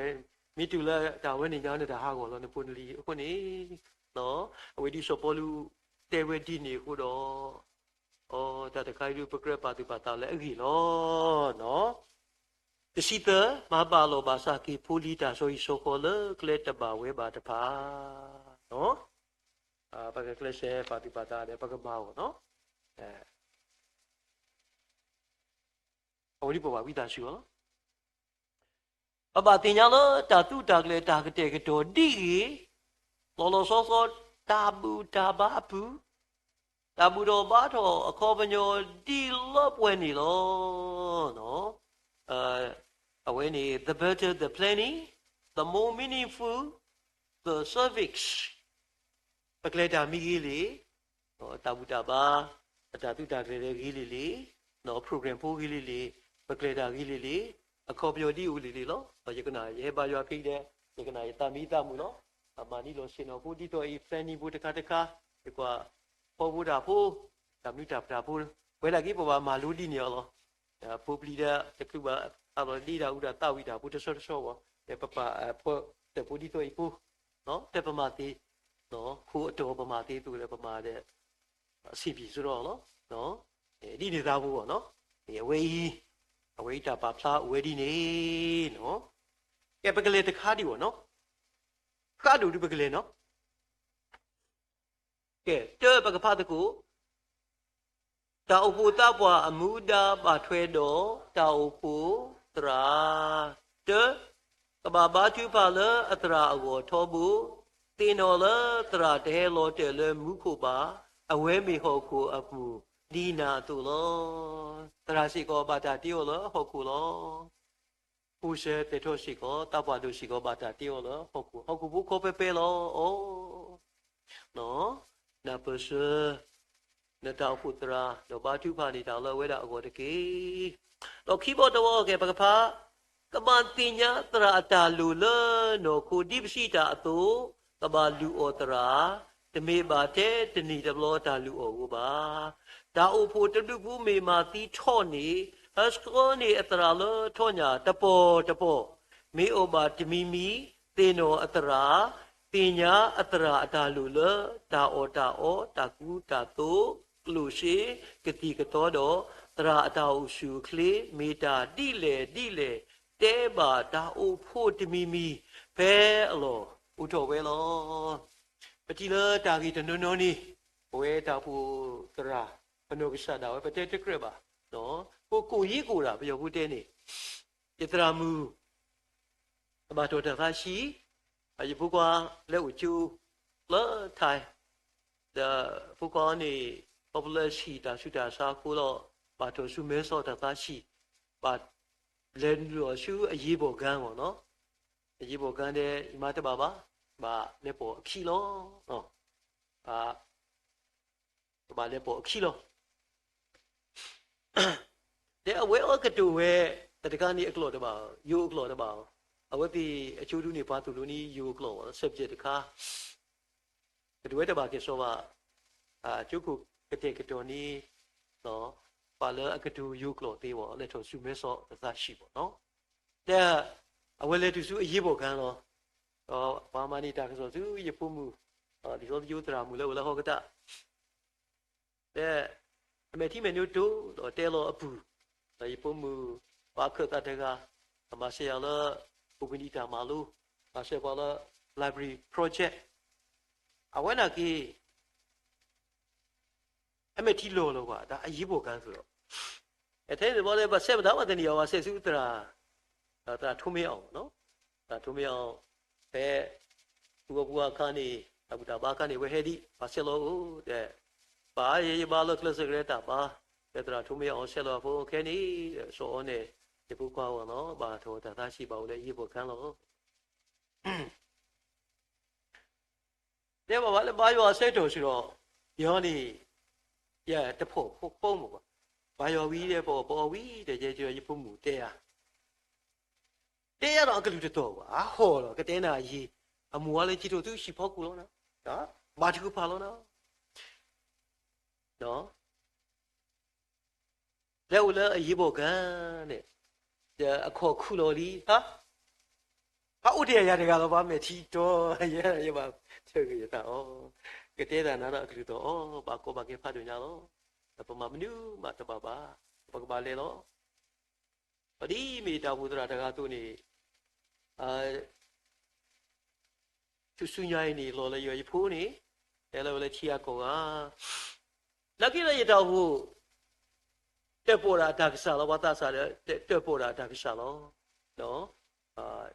မ့ၢ်တုၤလၢတၢ်ဝဲန့ၣ်ညါန့ၣ် တၢ်ဟးဂီၤလီၤနဖိနလံၤအဃိန့ၣ်, အဝဲဒ်စီၤပီလူးတဲဝဲဒ်န့ၣ်အဃိဒီး, အတၢ်တခါအံၤဒုး ပကြၢးပာ်သူၣ်ပာ်သးလၢအဂ့ၢ်လီၤ. တဆံသၢ, မၤဘၣ်လီၤဘၣ်စးက့ၤဖိလံၤတၢ်ဆီဟံၣ်ဆီဃီလၢကျဲတဘၣ်ဝဲဘၣ်တဖၣ်, ပကကျဲးစၢးပာ်သူၣ်ပာ်သးဒီး ပကမၤအီၤနီၤ. အဝဲဒ်ပဘၣ်ဝံသးစူၤအီၤလီၤ. ပဘၣ်သ့ၣ်ညါလၢတၢ်သူတၢ်ကျဲၤတၢ်ကတဲာ်ကတီၤဒ်အံၤ, လီၤလီၤဆီဆီ တၢ်ဘူၣ်တၢ်ဘါအပူၤ, တၢ်ဘူၣ်ထီၣ်ဘါထီၣ်အခီပညီဒ်လၢပှဲၤန့ၣ်လီၤ. အဝဲန့ၣ် the better the planning, the more meaningful the service. ပကျဲၤတၢ်မ့ၢ်ဂ့ၤလံ, တၢ်ဘူၣ်တၢ်ဘါ, အတၢ်သူတၢ်ကျဲၤလၢဂ့ၤလံလံ, program ဖိဂ့ၤလံလံ, ပကျဲၤတၢ်ဂ့ၤလံလံ, အခီပညီဒ်အိၣ်လံလံလီၤ. ယကနၣ် ယဟဲဘါယွၤဖဲအံၤဒီး ယကနၣ်ယသးမံသးမုာ်လီၤ. အမၤန့ၢ်လီၤဆ့ၣ်နီၤဖိဒ်သိးအံၤ planning ဖိတခါတခါ, ယကွၢ်ဖီဖိတၢ်ဖိ, တၢ်မနုၤတၢ်ပတၢ်ဖိ, ဝဲဒၣ်က့ၤပဘၣ်မၤလိဒ်န့ၣ်အီၤလီၤ. ဖိပျံၤဒီးတချုးဘၣ် အလီၤဒ့တၢ်အူတၢ်သးဝံၣ်တၢ်ဖိတဆီတဆီဘၣ်, ပပာ်ဖီတၢ်ဖိဒ်သိးအံၤဖိ, တဲပမၤသ့, ခိအတီၤပမၤသ့သိးဒီးပမၤဒီး အဆင်ပြေစရီလီၤ. ဒ်န့ၣ်သးဖိဘၣ်နီၤ, အဝဲအံၤ, အဝဲအံၤတၢ်ပာ်ဖျါအိၣ်ဝဲဒ်န့ၣ်နီၤ. ကဲ ပကလဲၤတခါဒံးဘၣ်နီၤ, ဃၣ်ဒိၣ်ဒုးပကလဲၤနီၤ. ကဲ တၢ်ပကဖးသကိး, တၢ်အိၣ်ဖှိၣ်သးပှၢ်အမူဒါဘၣ်ထွဲဒီးတၢ်အိၣ်ဖှိၣ်သရၣ်, တၢ် ကဘၣ်ဘါထုကဖၣ်လၢအသရၣ်အဂီၢ်ထီဘိ, သ့ၣ်နီၣ်လၢသရၣ်တဟဲလီၤတဲာ်လၢမူခိၣ်ဘၣ်, အဝဲမ့ၢ်ဟီၣ်ခိၣ်အပူၤဒ်နၤအသိးလီၤ. သရၣ်စ့ၢ်ကီးဘၣ်တၢ်တ့အီၤလၢဟီၣ်ခိၣ်လီၤ. ဖိဆၢသဲထီၣ်စ့ၢ်ကီး သးပှၢ်ဒိၣ်စ့ၢ်ကီးဘၣ်တၢ်တ့အီၤလၢဟီၣ်ခိၣ်, ဟီၣ်ခိၣ်ဖိခီဖဲဖဲလီၤ. အီ, နၢ်ပၢၢ်ဆၢ နတၢ်အိၣ်ဖှိၣ်သရၣ် ဒီးဘါထုကဖၣ်န့ၢ်တၢ်လၢအဝဲဒၣ်အဂီၢ်တက့ၢ်. ဒီးခံဘီတဝီ ကဲ ပကဖး, ကဘၣ်သ့ၣ်ညါသရၣ်အတၢ်လိၣ်လၢနီၢ်ခိ ဒ်ပစံးတၢ်အသိး, ကဘၣ်လုၢ်အီၣ်သရၣ်, တမ့ၢ်ဘၣ်ထဲတနံၣ်တဘျီတၢ်လုၢ်အီၣ်ဧိၤဘၣ်. တၢ်အိၣ်ဖှိၣ်တဘျုးဖှူမ့ၢ်မၤသံထီၣ်န့ၣ်, ဟဲဆှၢန့ၢ်အသရၣ်လၢထီညၣ်တပီၤတပီၤ, မ့ၢ်အီၣ်ဘၣ်တမံၤမံၤ, သ့ၣ်နီၣ်အသရၣ်, သ့ၣ်ညါအသရၣ်အတၢ်လိၣ်လၢ တၢ်အီၣ်တၢ်အီ, တၢ်ကူတၢ်သိး, ကျိၣ်စ့, ကသံၣ်ကသီဒီး သရၣ်အတၢ်အိၣ်ဆူၣ်အိၣ်ချ့ မ့ၢ်တၢ်ဒ်လဲၣ်ဒ်လဲၣ်, တဲဘၣ်တၢ်အိၣ်ဖှိၣ်တမံၤမံၤ ဖဲအလီၢ်အိၣ်ထီၣ်ဝဲလီၤ. ပထံၣ်လၢတၢ်ဂ့ၢ်တနီၤနီၤန့ၣ် ပဝဲတၢ်အိၣ်ဖှိၣ်သရၣ် ပနီၢ်ကစၢ်ဒၣ်ဝဲ ပတဲတကြၢးဘၣ်, ပကိၣ်ယ့ကိၣ်ဒၣ် ပယီၤဖိတဲန့ၣ်, ယသရၣ်မုၣ် အဘၣ်ထီၣ်တၢ်သးဆံး, ယဖိခွါလၢအိၣ်ကၠိလၢထၢၣ်, ဒီးဖိခွါန့ၣ် ခီဖျိလၢဆံးတၢ်ဆူးတၢ်ဆါအဃိလီၤ, ဘၣ်ထီၣ်ဆူမဲာ်စီၣ်တၢ်သးဆံး, ဘၣ်လဲၤနုာ်လီၤဆူအရေးပေါ်ခန်းမ့ၢ်နီၤ, အရေးပေါ်ခန်းဒီး ယမါတဘၣ်ဘၣ်, ဘၣ်လဲၤပိာ်အခံလီၤ. ဘၣ် ကဘၣ်လဲၤပိာ်အခံလီၤ. ဒီးအဝဲအကတိၤဝဲ တခါန့ၣ်အကျိာ်တဘၣ်, ယိၤအကျိာ်တဘၣ်, အဝဲသ့ၣ်အကၠိဒုန့ၣ် ပှၤသိၣ်လိန့ၣ်ယိၤအကျိာ် subject တခါ, ကတိၤဝဲတဘၣ်ကဲၣ်ဆိးဘၣ်, ကၠိခိၣ်ကတဲာ်ကတီၤန့ၣ် ပှၤလၢအကတိၤယိၤကျိာ်သ့ဝဲ လဲၤထီၣ်ဆူမဲဆီးတသးဆံးဘၣ်နီၤ. ဒီးအဝဲလဲၤတုၤဆူအရေးပေါ်ခန်းလီၤ. ဒီးပှၤမၤန့ၢ်တၢ်ကစီၣ်ဆူယဖိမုၣ်, ဒ်သိးယိၤသရၣ်မုၣ်လၢအိၣ်လၢဟီၣ်ကတၢၢ် ဒီး အမဲာ်ထံမဲာ်နိတိၢ် ဒီးတဲလီၤအပူၤ, ဒီးယဖိမုၣ် ပှၤခၢၣ်သးတဂၤ, မၤစၢၤယၤလၢ အိၣ်ဘှံးနံၤတၢ်မၤလိ, မၤစၢၤပှၤလၢ library project, အဝဲန့ၣ်က့ၤ အမဲာ်ထံလီၤလီၤကွၢ် ဒီးအရေးပေါ်ခန်းသိးဒီး, ထဲန့ၣ်ဘီလၢ ဘၣ်ဆဲးမတၤဘၣ်တနံၤအီၤ ဘၣ်ဆဲးဆူသရၣ်, သရၣ်ထိမ့ၢ်အီၤ, သရၣ်ထိမ့ၢ်အီၤ, ဖဲ ပူၤအပူၤအခါန့ၣ် တၢ်ဘူၣ်တၢ်ဘါအခါန့ၣ် ဝဲဟဲဒံး ဘၣ်ဆဲးလီၤအိၣ်ဒီး, ပာ်ယဘါလၢကျဲးစၢးကရဲတၢ်ဘါ, ဒီးသရၣ်ထိမ့ၢ်အီၤဆဲးလီၤအဖိခဲန့ၣ်, စီၤအီန့ၣ် ယဖိခွါအဂီၢ်နီၤ ဘၣ်ထီၣ်တၢ်သးဆံးဘၣ်အိၣ်လၢအရေးပေါ်ခန်းလီၤ. တဲဘၣ်ဝဲလၢဘါယွၤအဆၢကတီၢ်ဆူဒီး, ယဟီန့ၣ်, ယတဖိးဖိမုၣ်ဘၣ်, ဘါယွၤဝံၤဒီး ပအီၣ်ပအီဝံၤဒီး ယဲယဖိမုၣ်တဲယၤ, တဲယၤဒီးအကလုၢ်တတီၤဘၣ်, အဟီၣ်ဒီးကတဲနၤအယံၤ, အမိၢ်ဝါလၢကံၣ်ထိၣ်သုဟံၣ်ဖီခိၣ်လီၤနၤ, ဘါထုကဖၣ်လီၤနၤ လဲၤအိၣ်လၢအရေးပေါ်ခန်းန့ၣ်, အခီၣ်ခုၣ်လီၤလံ, ဟးအိၣ်တ့ၢ်ယၤတဂၤလီၤ ဘၣ်မဲာ်ထံတီၤ, ယဲယဘၣ်ဆၢဂ့ၤယသးအီၤ, ကတဲတၢ်နၤဒီးအကလုၢ်တီၤအီၤ, ဘၣ်ကီဘၣ်ခဲဖးဒိၣ်ညါလီၤ. ပမၤမနုၤမးတဘၣ်ဘၣ်, ပကဘၣ်လဲၤလီၤ. ဒ်မ့ၢ်တၢ်အိၣ်ဖှိၣ်သရၣ်တဂၤအသိးန့ၣ်, ဆူညါအံၤန့ၣ် လီၤလၢယွၤယဖိန့ၣ်, တဲလၢဝဲလၢထံဂၤကီၢ်ဂၤ, နာ်က့ဒီးယတၢ်အိၣ်ဖှိၣ် တၢၣ်ပီၣ်ဒၣ်အတၢ်ကစၢ်လီၤ, ပှၤသးစၢ်ဒီး တၢၣ်ပီၣ်ဒၣ်အတၢ်ကစၢ်လီၤ. တၢၣ်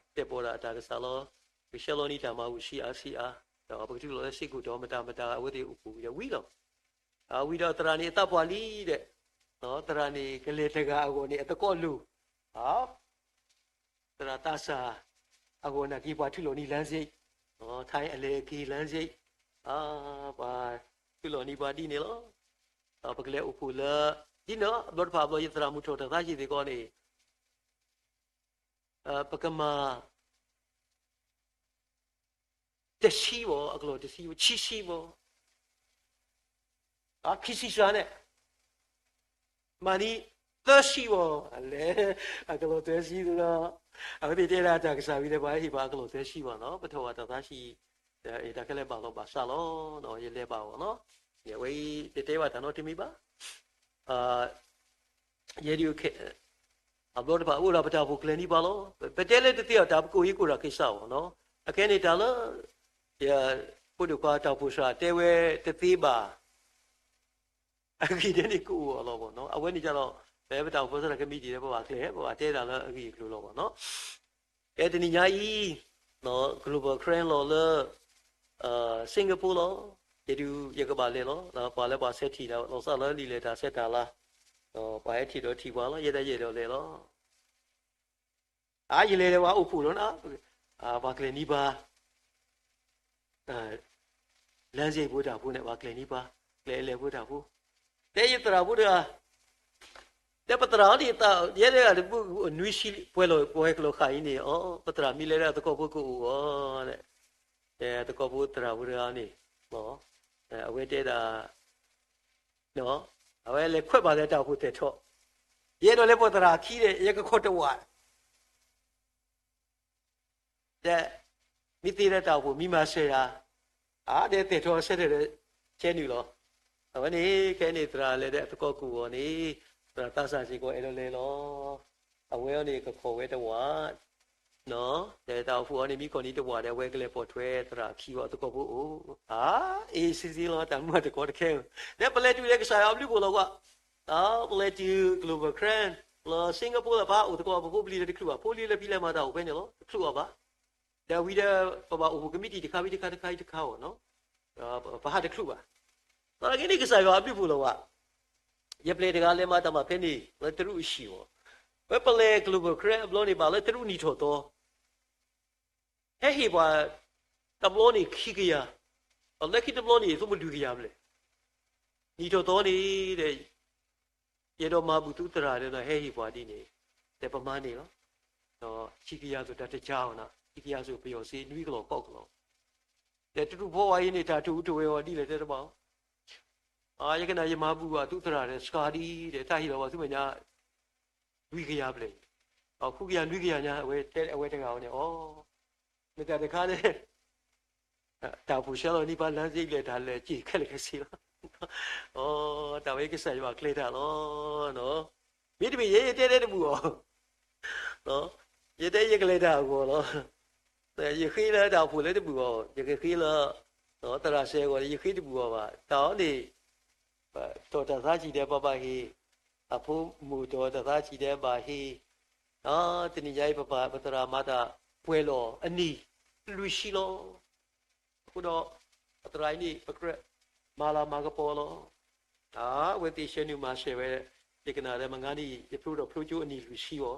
ပီၣ်ဒၣ်အတၢ်ကစၢ်လီၤ. ကဆှၢလီၤန့ၢ်တၢ်မၤဘူၣ်ဆံးအါဆံးအါ, ဒီးပကတူၢ်လိာ်လၢစ့ၢ်ကီးဒီးမတၤမတၤအဝဲသ့ၣ်အိၣ်ဖှိၣ်ဝံၤဒီးဝံၤလီၤ. ဝံၤဒီးသရၣ်န့ၣ်အသးပှၢ်လံဒီး, သရၣ်န့ၣ်ကလဲၤတဂၤအဂီၢ်န့ၣ် အသကိးလိၤ သရၣ်သးစၢ်အဂီၢ်နာ်က့ ပှၤထုးလီၤန့ၢ်လၢစ့, ထဲအလဲၤက့ၤလၢစ့, ပှၤထုးလီၤန့ၢ်ပှၤဒ်န့ၣ်လီၤ. ပကလဲၤအိၣ်ဖှိၣ်လၢ ဒ်န့ၣ်လီၤ. ဘျီတဖၣ်ဘျီယသရၣ်မုၣ်ထီၣ်တၢ်သးဆံးသ့ၣ်ကီးန့ၣ် ပကမၤ တဆံဘၣ်, အကလီၢ်တဆံဘၣ်, ဆံဆံဘၣ်, ခံဆံစှၤန့ၣ် မၤန့ၢ်သၢဆံဘၣ်, လဲၤ အကလီၢ်သၢဆံလီၤ. အဝဲသ့ၣ်တဲဒၣ်တၢ်ကစၢ်ဝံၤဒီး ပှၤဟ့ၣ်ပှၤအကလီၢ်သၢဆံဘၣ်နီၤ, ပထီၣ်ဘၣ်တၢ်သးဆံး, တၢ်ခဲလၢာ်ဘၣ်လီၤဘၣ်စးလီၤ, ယလဲၤဘၣ်အီၤနီၤ, အဝဲအံၤတတဲဘၣ်တၢ်နီတမံၤဘၣ်. ယဲဒၣ် အဘျီတဖၣ်အိၣ်ဒီးပတၢ်အိၣ်ဖှိၣ်ကျဲၤန့ၢ်ပှၤလီၤ. ပတဲလၢတသ့အီၤ တၢ်ပကိးယံၤကိးတၢ်က့ၤစးအီၤနီၤ. အခဲန့ၣ်တၢ်လၢ ယဖိဒိၣ်ခွါတၢ်အိၣ်ဖှိၣ်စှၤ တဲဝဲတသ့ဘၣ် အဂ့ၢ်ဒ်န့ၣ်ကအိၣ်အီၤလီၤဘၣ်နီၤ. အဝဲန့ၣ်ကဒီး ဖဲပတၢ်အိၣ်ဖှိၣ်သရၣ်ကမံးတံာ်လၢပဘၣ်ကျဲၤ ပဘၣ်တဲတၢ်လၢအဂ့ၢ်အကျိၤလီၤဘၣ်နီၤ. ဖဲတနံၤညါအံၤ Global Karen လီၤလၢ Singapore လီၤ. ယဒုးယကဘၣ်လဲၤလီၤ. ပှၤလၢပှၤဆဲးထံၣ်တၢ် လီၤစၢ်လၢလံာ်လဲၤတၢ်ဆဲးတၢ်လၤ, ပှၤဟဲထံၣ်ဒီးထံၣ်ပှၤလီၤ. ယဲဒၣ်ယအဲၣ်ဒိးလဲၤလီၤ. အါ ယလဲၤဒီးပှၤအိၣ်ဖှိၣ်လီၤနီၤ. ပှၤကျဲၤန့ၢ်ပှၤ လမ်းစရိတ်ဖိတၢ်ဖိန့ၣ် ပှၤကျဲၤန့ၢ်ပှၤ ကျဲၤအလဲၤဖိတၢ်ဖိ, တဲယသရၣ်ဖိတဂၤ, တဲပသရၣ်အီၤန့ၣ် ယဲဒၣ်တဘူၣ်အနွံဆံ ပှဲၤလီၤပှဲၤကျိၤဃာ်အံၤန့ၣ် အီ ပသရၣ်မ့ၢ်လဲၤဒီးအသကိးဖိကအိၣ်အီၤ, တဲသကိးဖိသရၣ်ဖိတဂၤန့ၣ်, အဝဲတဲဒၣ် အဝဲလဲၤခွဲးဘၣ်လၢတၢ်အိၣ်ဖှိၣ်သဲးထီၣ်, ယအဲၣ်ဒိးလၢပသရၣ်ခံဒီး ယကခိးတဝာ် တဲ မ့ၢ်သ့ဒီးတၢ်အိၣ်ဖှိၣ်မ့ၢ်မၤစၢၤယၤ, အါ ဒီးသဲးထီၣ်ဆၢထၢၣ်ဒီးဆဲးနုာ်လီၤ. အဝဲန့ၣ် ခဲအံၤန့ၣ် သရၣ်လဲၤဒီးအသကိးကအိၣ်အီၤန့ၣ်, သရၣ်သးစၢ်စ့ၢ်ကီးအဲၣ်ဒိးလဲၤလီၤ. အဝဲအီၤန့ၣ်ကခိးဝဲတဝာ်, ဒီးတၢ်အိၣ်ဖှိၣ်အီၤန့ၣ်မ့ၢ်ခိးန့ၢ်တဝာ်ဒီး အဝဲကလဲၤပိာ်ထွဲသရၣ်ခံဝဲအသကိးဖိအိၣ်, အါ အ့ၣ်စ့ၢ်ကီးလီၤ တၢ်မူတကိးတခဲ, ဒီးပလဲၤတုၤလၢကစၢ်ယွၤအဘျုးအဖှိၣ်လီၤကွၢ် ပလဲၤတုၤ Global Karen လၢ Singapore လၢပဟးအိၣ်သကိးပဖိပလံၤလၢတချုးဘၣ်, ဖိလံၤလၢဖံးလဲၢ်မၤတၢ်အိၣ်ဖဲန့ၣ်လီၤ, တချုးအီၤဘၣ်. ဒီးဝံၤဒီး ပဘၣ်အိၣ်ဖှိၣ်ကမံးတံာ်တခါဝံၤတခါတခါအံၤတခါအီၤနီၤ, ပဟးတချုးဘၣ်. သနာ်က့န့ၣ် ကစၢ်ယွၤအဘျုးအဖှိၣ်လီၤဘၣ်. ယပျဲၢ်တဂၤလဲၤမၤတၢ်မၤဖဲန့ၣ် လၢတရူးအဟံၣ်အီၤ, ဝဲပလဲၤ Global Karen အဘျီန့ၣ် ဘၣ်လၢတရူးနံၣ်ထီၣ်သီ ဟဲဟ့ၣ်ပှၤ တဘျီန့ၣ်ခံကယၤ, လၢခံတဘျီန့ၣ် သိးမုၢ်လွံၢ်ကယၤဘျဲၣ်, နံၣ်ထီၣ်သီန့ၣ်ဒီး ယအဲၣ်ဒိးမၤဘူၣ်သုသရၣ်ဒီး ဟဲဟ့ၣ်ပှၤဒ်န့ၣ်, ဒီးပမၤန့ၢ်လီၤ. ဒီးဆံးကယၤသိးတၢ်တကးအီၤန့ၣ်, ဆံးကယၤသိးပယီၤစ့နွံကလီၢ်ဃိးကလီၢ်, ဒီးတရူးဖိဝဲအံၤန့ၣ် တၢ်တအိၣ်တဝဲအီၤဒ်လဲၣ်တဲတဘၣ်အီၤ, ယကနၣ်ယမၤဘူၣ်ဘၣ်သုသရၣ်ဒီး စှၤဒ်ဒီး တၢ်ဟ့ၣ်လီၤဘၣ်သုမဲာ်ညါ လွံၢ်ကယၤဘျဲၣ်, ဃုကယၤနွံကယၤညါ အဝဲတဲအဝဲတဂၤအီၤန့ၣ်အီၤ, မ့ၢ်တၢ်တခါန့ၣ် တၢ်အိၣ်ဖှိၣ်ဆှၢလီၤန့ၢ်ပှၤလၢစ့လဲၣ် တၢ်လဲၤစ့ခဲလၢာ်ခဲဆ့လီၤ. အီ, တၢ်ဝဲကစၢ်ယွၤကျဲၤတၢ်လီၤ. မ့တမ့ၢ်ယဲ ယတဲတဲတဘူၣ်အီၤ, ယတဲယကလဲၤတၢ်အဂီၢ်လီၤ. ယဃ့လၢတၢ်အိၣ်ဖှိၣ်လၢတဘူၣ်အီၤ, ယကဃ့လၢ သရၣ်စဲးအဂီၢ်န့ၣ် ယဃ့တဘူၣ်အီၤဘၣ်. တၢ်အီၤန့ၣ် တီၢ်တၢ်သးဆံးဒဲး ပဘၣ်ဟ့ၣ်, အဖိမုၣ်တီၢ်တၢ်သးဆံးဒဲးဘၣ်ဟ့ၣ်, တနံၤညါအံၤ ပသရၣ်မၤတၢ်ပှဲၤလီၤအနံၣ်လွံၢ်ဆံလီၤ. အဃိဒီး ပသရၣ်အံၤန့ၣ် ပကြၢးမၤလၤမၤကပီၤလီၤ. အဝဲသ့ၣ်ဆှၢနုာ်မၤစၢၤဝဲ, ယကနၣ်ဒီးမုၢ်ဂၤန့ၣ် ယဖျိထီၣ်ဖျိကၠိအနံၣ်လွံၢ်ဆံအီၤ,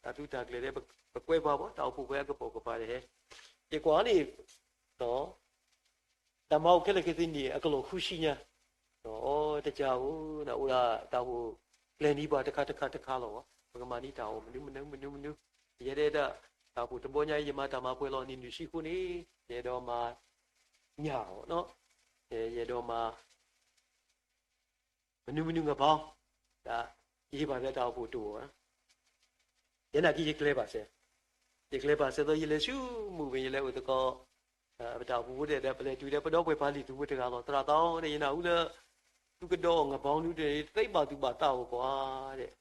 တၢ်သုးတၢ်ကျဲၤဒီး ပကွဲးပှၤဘၣ်, တၢ်အိၣ်ဖှိၣ်ပှဲၤအကပိာ်ကပၤဒီးဟဲ, ယကွၢ်န့ၣ် တၢ်မၤအိၣ်ခဲလၢာ်ခဲဆ့န့ၣ် အကလီၢ်ဃုဆံညါ, အီ တကးဧိၤ, အိၣ်ဒၣ်တၢ်အိၣ်ဖှိၣ်ကျဲၤန့ၢ်ပှၤတခါတခါတခါလီၤ. ပကမၤန့ၢ်တၢ်အိၣ်မနုၤမနုၤမနုၤမနုၤ, ယဲဒၣ် တၢ်အိၣ်ဖှိၣ်တဘီညါအံၤ ယမၤတၢ်မၤပှဲၤလီၤအနံၣ်လွံၢ်ဆံအဃိန့ၣ် ယအဲၣ်ဒိးမၤညၣ်အီၤ, ယအဲၣ်ဒိးမၤ မနုၤမနုၤငဘီ, တၢ်ယဟ့ၣ်ဘၣ်လၢတၢ်အိၣ်ဖှိၣ်တအိၣ်ဘၣ်, ယဲနာ်က့ယကျဲၤဘၣ်စဲး, ယကျဲၤဘၣ်စဲးသိး ယလဲၤဆူမုၢ်ဝ့ၤ ယလဲၤအိၣ်သကိး ပတၢ်အိၣ်ဖှိၣ်ဖိဒီး ပလဲၤတုၤဒီးပဒီပုၢ်ဝဲၢ်ပှၤလံာ်သုးဖိတဂၤလီၤ. သရၣ်သးဧၢဒီး ယနၢ်ဟူလၢ သုကဒီးအီၤငဘီနုၤဒီး တသ့ဘၣ်သူၣ်ဘၣ်သးအိၣ်ပှၤဒီး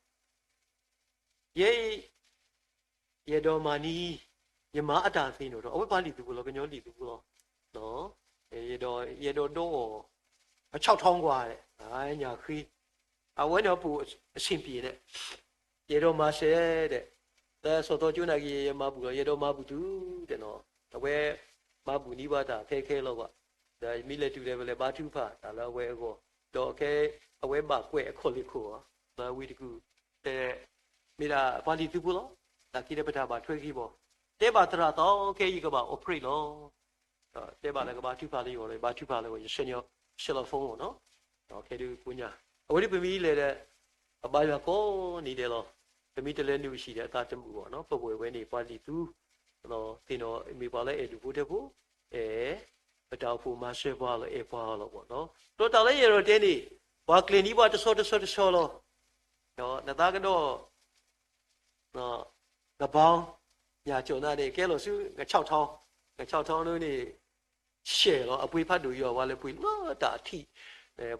ယဲ ယအဲၣ်ဒိးမၤန့ၢ် ယမၤအတၢ်သ့နီၣ်ဒီး အဝဲပှၤလံာ်သုးဖိလီၤ, ကညီလံာ်သုးဖိလီၤ. ယအဲၣ်ဒိးဒီးအီၤ အဆီၣ်ထီကွၢ် ညၣ်ဃ့, အဝဲန့ၣ်အပူၤအဆ့ၣ်ပံၤန့ၣ် ယအဲၣ်ဒိးမၤစဲးဒီး လၢစီၤသီကၠိနာ်က့ ယမၤဘူၣ်လီၤ, ယအဲၣ်ဒိးမၤဘူၣ်သုဒီးနီၣ်, အဝဲမၤဘူၣ်န့ၢ်ဘၣ်တၢ်ခဲခဲလီၤဘၣ်, ဒီးမ့ၢ်လဲၤတုၤဒီး ပလဲၤဘါထုကဖၣ်တၢ်လၢအဝဲအဂီၢ်, ဒီးခဲအဝဲဘၣ်ကွဲးအခီၣ်လ့ၢ်ခိၣ်အီၤ လၢဝံတကူၣ် တဲ မ့ၢ်ဒၣ်ပှၤလံာ်သုးဖိလီၤ. နာ်က့ဒီးပတၢ်ဘၣ်ထွဲက့ၤဘၣ်, တဲဘၣ်သရၣ်သး ခဲအံၤယကဘၣ် operate လီၤ. ဒီးတဲဘၣ်လၢကဘါထုကဖၣ်လၢယဂီၢ်ဒီး ဘါထုကဖၣ်လၢယဂီၢ် ယဆှၢန့ၢ်အီၤ ဆှၢလီၤ phone မ့ၢ်နီၣ်, ဒီးခဲဒုးကိးညါ အဝဲဒၣ်ပမ့ၢ်လဲၤဒီး ပဘါယွၤကိးနံၤဒဲးလီၤ. ပမ့ၢ်တလဲၤနုာ်အဆံးဒီးအသးတမုာ်ဘၣ်နီၣ်, ပဝဲၢ်ဝဲန့ၣ် ပှၤလံာ်သုး သ့ၣ်နီၣ်မ့ၢ်ပှၤလၢအဲၣ်ဒိၣ်ဖိထၢဖိ, အဲၣ် ပတၢ်အိၣ်ဖှိၣ်မၤစၢၤပှၤလီၤ, အဲၣ်ပှၤလီၤဘၣ်နီၣ်. ဒီးတၢ်လၢယအဲၣ်ဒိးတဲန့ၣ် ပှၤကျဲၤန့ၢ်ပှၤတဆီတဆီတဆီလီၤ. နသးကဒီး ကဘီ ညၣ်ကၠီၣ်နၤန့ၣ် ကဲလီၤဆူ ငဆီၣ်ထီ, ငဆီၣ်ထီန့ၣ် ရှဲၣ်လီၤ, အပှ့ၤဖးဒိၣ်ယွၤဝဲလၢပှ့ၤလၢတၢ်အထံး,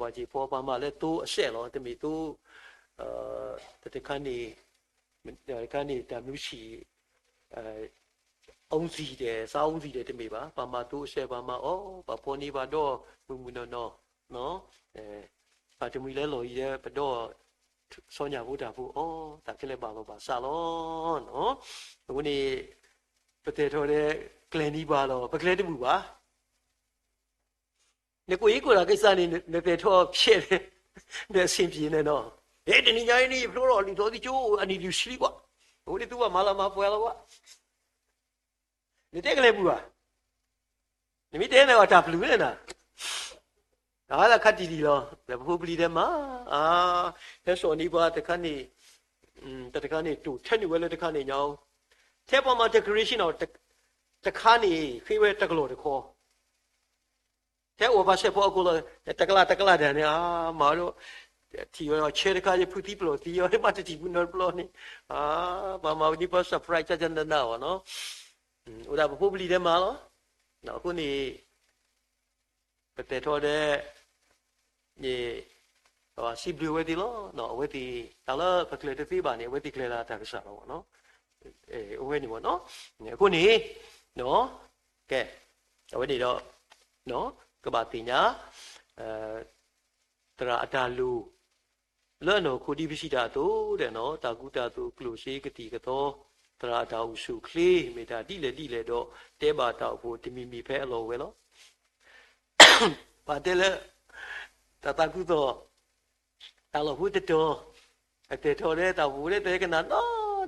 ပှၤက့ၤဖီပှၤမၤလၢသိအစဲးလီၤ, တမ့ၢ်သိ တခါန့ၣ် တခါန့ၣ် တၢ်မနုၤဆံး အူသံၣ်ဒဲး စးအူသံၣ်ဒဲးတမ့ၢ်ဘၣ်, ပှၤမၤသိအစဲး ပှၤမၤအီၤ ပှၤဖီန့ၢ်ပှၤဒီး မုၢ်မုၢ်နီၢ်နီၢ်, ပှၤတမှံၤလၢလီၢ်အံၤဒီး ပဒီ ဆီညၣ်ဖိတၢ်ဖိအီၤ တၢ်ခဲလၢာ်ဘၣ်လီၤဘၣ်စးလီၤ. အဃိန့ၣ် ပတဲထီၣ်ဒီး ကျဲၤန့ၢ်ပှၤလီၤ ပကျဲၤတဘူၣ်ဘၣ်. နကွၢ်အံၤကွၢ်တၢ်ကစၢ်န့ၣ် နတဲထီၣ်ဖျဲး နအဆ့ၣ်ပံၤန့ၣ်နီၣ်, ဟဲ တနံၤညါအံၤန့ၣ် ယဖျိထီၣ်လံာ်ထီၣ်သံကၠိ အနံၣ်လွံၢ်ဆံကွၢ်, အဃိန့ၣ်သုဘၣ်မၤလၤမၤပှဲၤလီၤကွၢ် နတဲကလဲၤဘူၣ်ဧါ, နမ့ၢ်တဲန့ၣ်အတၢ်ပျုၢ်န့ၣ်နၤ, အဝဲဒၣ်ခါတံၢ်တံၢ်လီၤ, ဒီးပဖိပလံၤတဲမၤ, ဟဲစိာ်န့ၢ်ပှၤတခါန့ၣ်, တၢ်တခါန့ၣ် တိၢ်ထဲနုာ်ဝဲလၢတခါန့ၣ်ညါ, ထဲပှၤမၤ decoration နီၣ်, တခါန့ၣ် ဃ့ဝဲတကလီၢ်တခီ ထဲအိၣ်ပှၤစဲးဖိအကိာ်လီၤ, တကလးတကလးတၢ်န့ၣ် အါမးဒီး ထံၣ်ဝဲဒီးဆၢတခါ ယဖုသံပျိၢ်သံအီၤ မ့ၢ်တထံၣ်ဘူးနီတဘျီန့ၣ်, ပှၤမၤဝဲဒ်ပှၤ surprise ကၠၢ်ကၠၢ်နးနးအီၤနီၤ, အိၣ်ဒၣ်ပဖိပလံၤထဲမၤလီၤ, အဃိန့ၣ် ပတဲထီၣ်ဒဲး န့ၣ် စံးဘျုးဝဲသ့ၣ်လီၤ, အဝဲသ့ၣ် တၢ်လၢပကျဲၤတသ့ဘၣ်န့ၣ် အဝဲသ့ၣ်ကျဲၤလၢတၢ်ကစၢ်လီၤနီၤ, အဝဲန့ၣ်မ့ၢ်နီၤ, အဃိန့ၣ် ကဲ အဝဲန့ၣ်ဒီး ကဘၣ်သ့ၣ်ညါ သရၣ်အတၢ်လိၣ် လၢအနီၢ်ခိဒ်ပစံးတၢ်အသိးဒီးနီၤ, တၢ်ကူတၢ်သိးကျိၣ်စ့ကသံၣ်ကသီ, သရၣ်အတၢ်အိၣ်ဆူၣ်အိၣ်ချ့ မ့ၢ်တၢ်ဒ်လဲၣ်ဒ်လဲၣ်ဒီး တဲဘၣ်တၢ်အိၣ်ဖှိၣ်တမံၤမံၤဖဲအလီၢ်ဝဲလီၤ. ပှၤတဲလၢ တၢ်သးကူသိး တၢ်လီၢ်ဖိတတီၤ, အတဲထီၣ်ဒီးတၢ်အိၣ်ဖှိၣ်ဒီးတဲကနၣ်နီ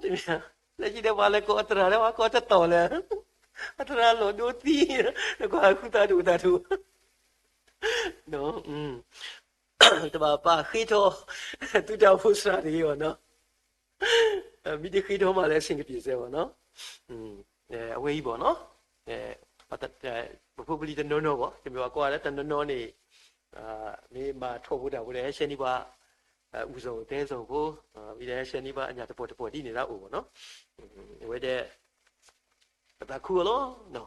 တမံၤ, လၢခံဒီးပှၤလဲၤကိးအသရၣ်ဒီး ပှၤကိးတတီၤလၢ အသရၣ်လီၢ်ဒိသံ, နကွၢ်ဃုသးဒိၣ်သးဒိၣ်, ဒီး အ တဘၣ်ပာ်ဃ့ထီၣ် သုတၢ်အိၣ်ဖှိၣ်စှၤတဂ့ၤဘၣ်နီၤ. မ့ၢ်တဃ့ထီၣ်မးလၢအဆင်ကပံးစဲဘၣ်နီၤ. အဝဲအံၤဘၣ်နီၤ, ပဖိပလံၤတနီၤနီၤဘၣ်, တမ့ၢ်ဘၣ်ကွၢ်လၢတနီၤနီၤန့ၣ် မ့ၢ်မၤထီၣ်ဖိတၢ်ဖိဒီး ဟဲဆှၢန့ၢ်ဘၣ် အူစီၣ်တဲစီၣ်ဖိ, ဝံၤဒီးဟဲဆှၢန့ၢ်ဘၣ်အညၣ်တပီၢ်တပီၢ်ဒ်န့ၣ်လၢအအိၣ်ဘၣ်နီၤ. အဝဲဒၣ် ပသးခုအီၤလီၤ.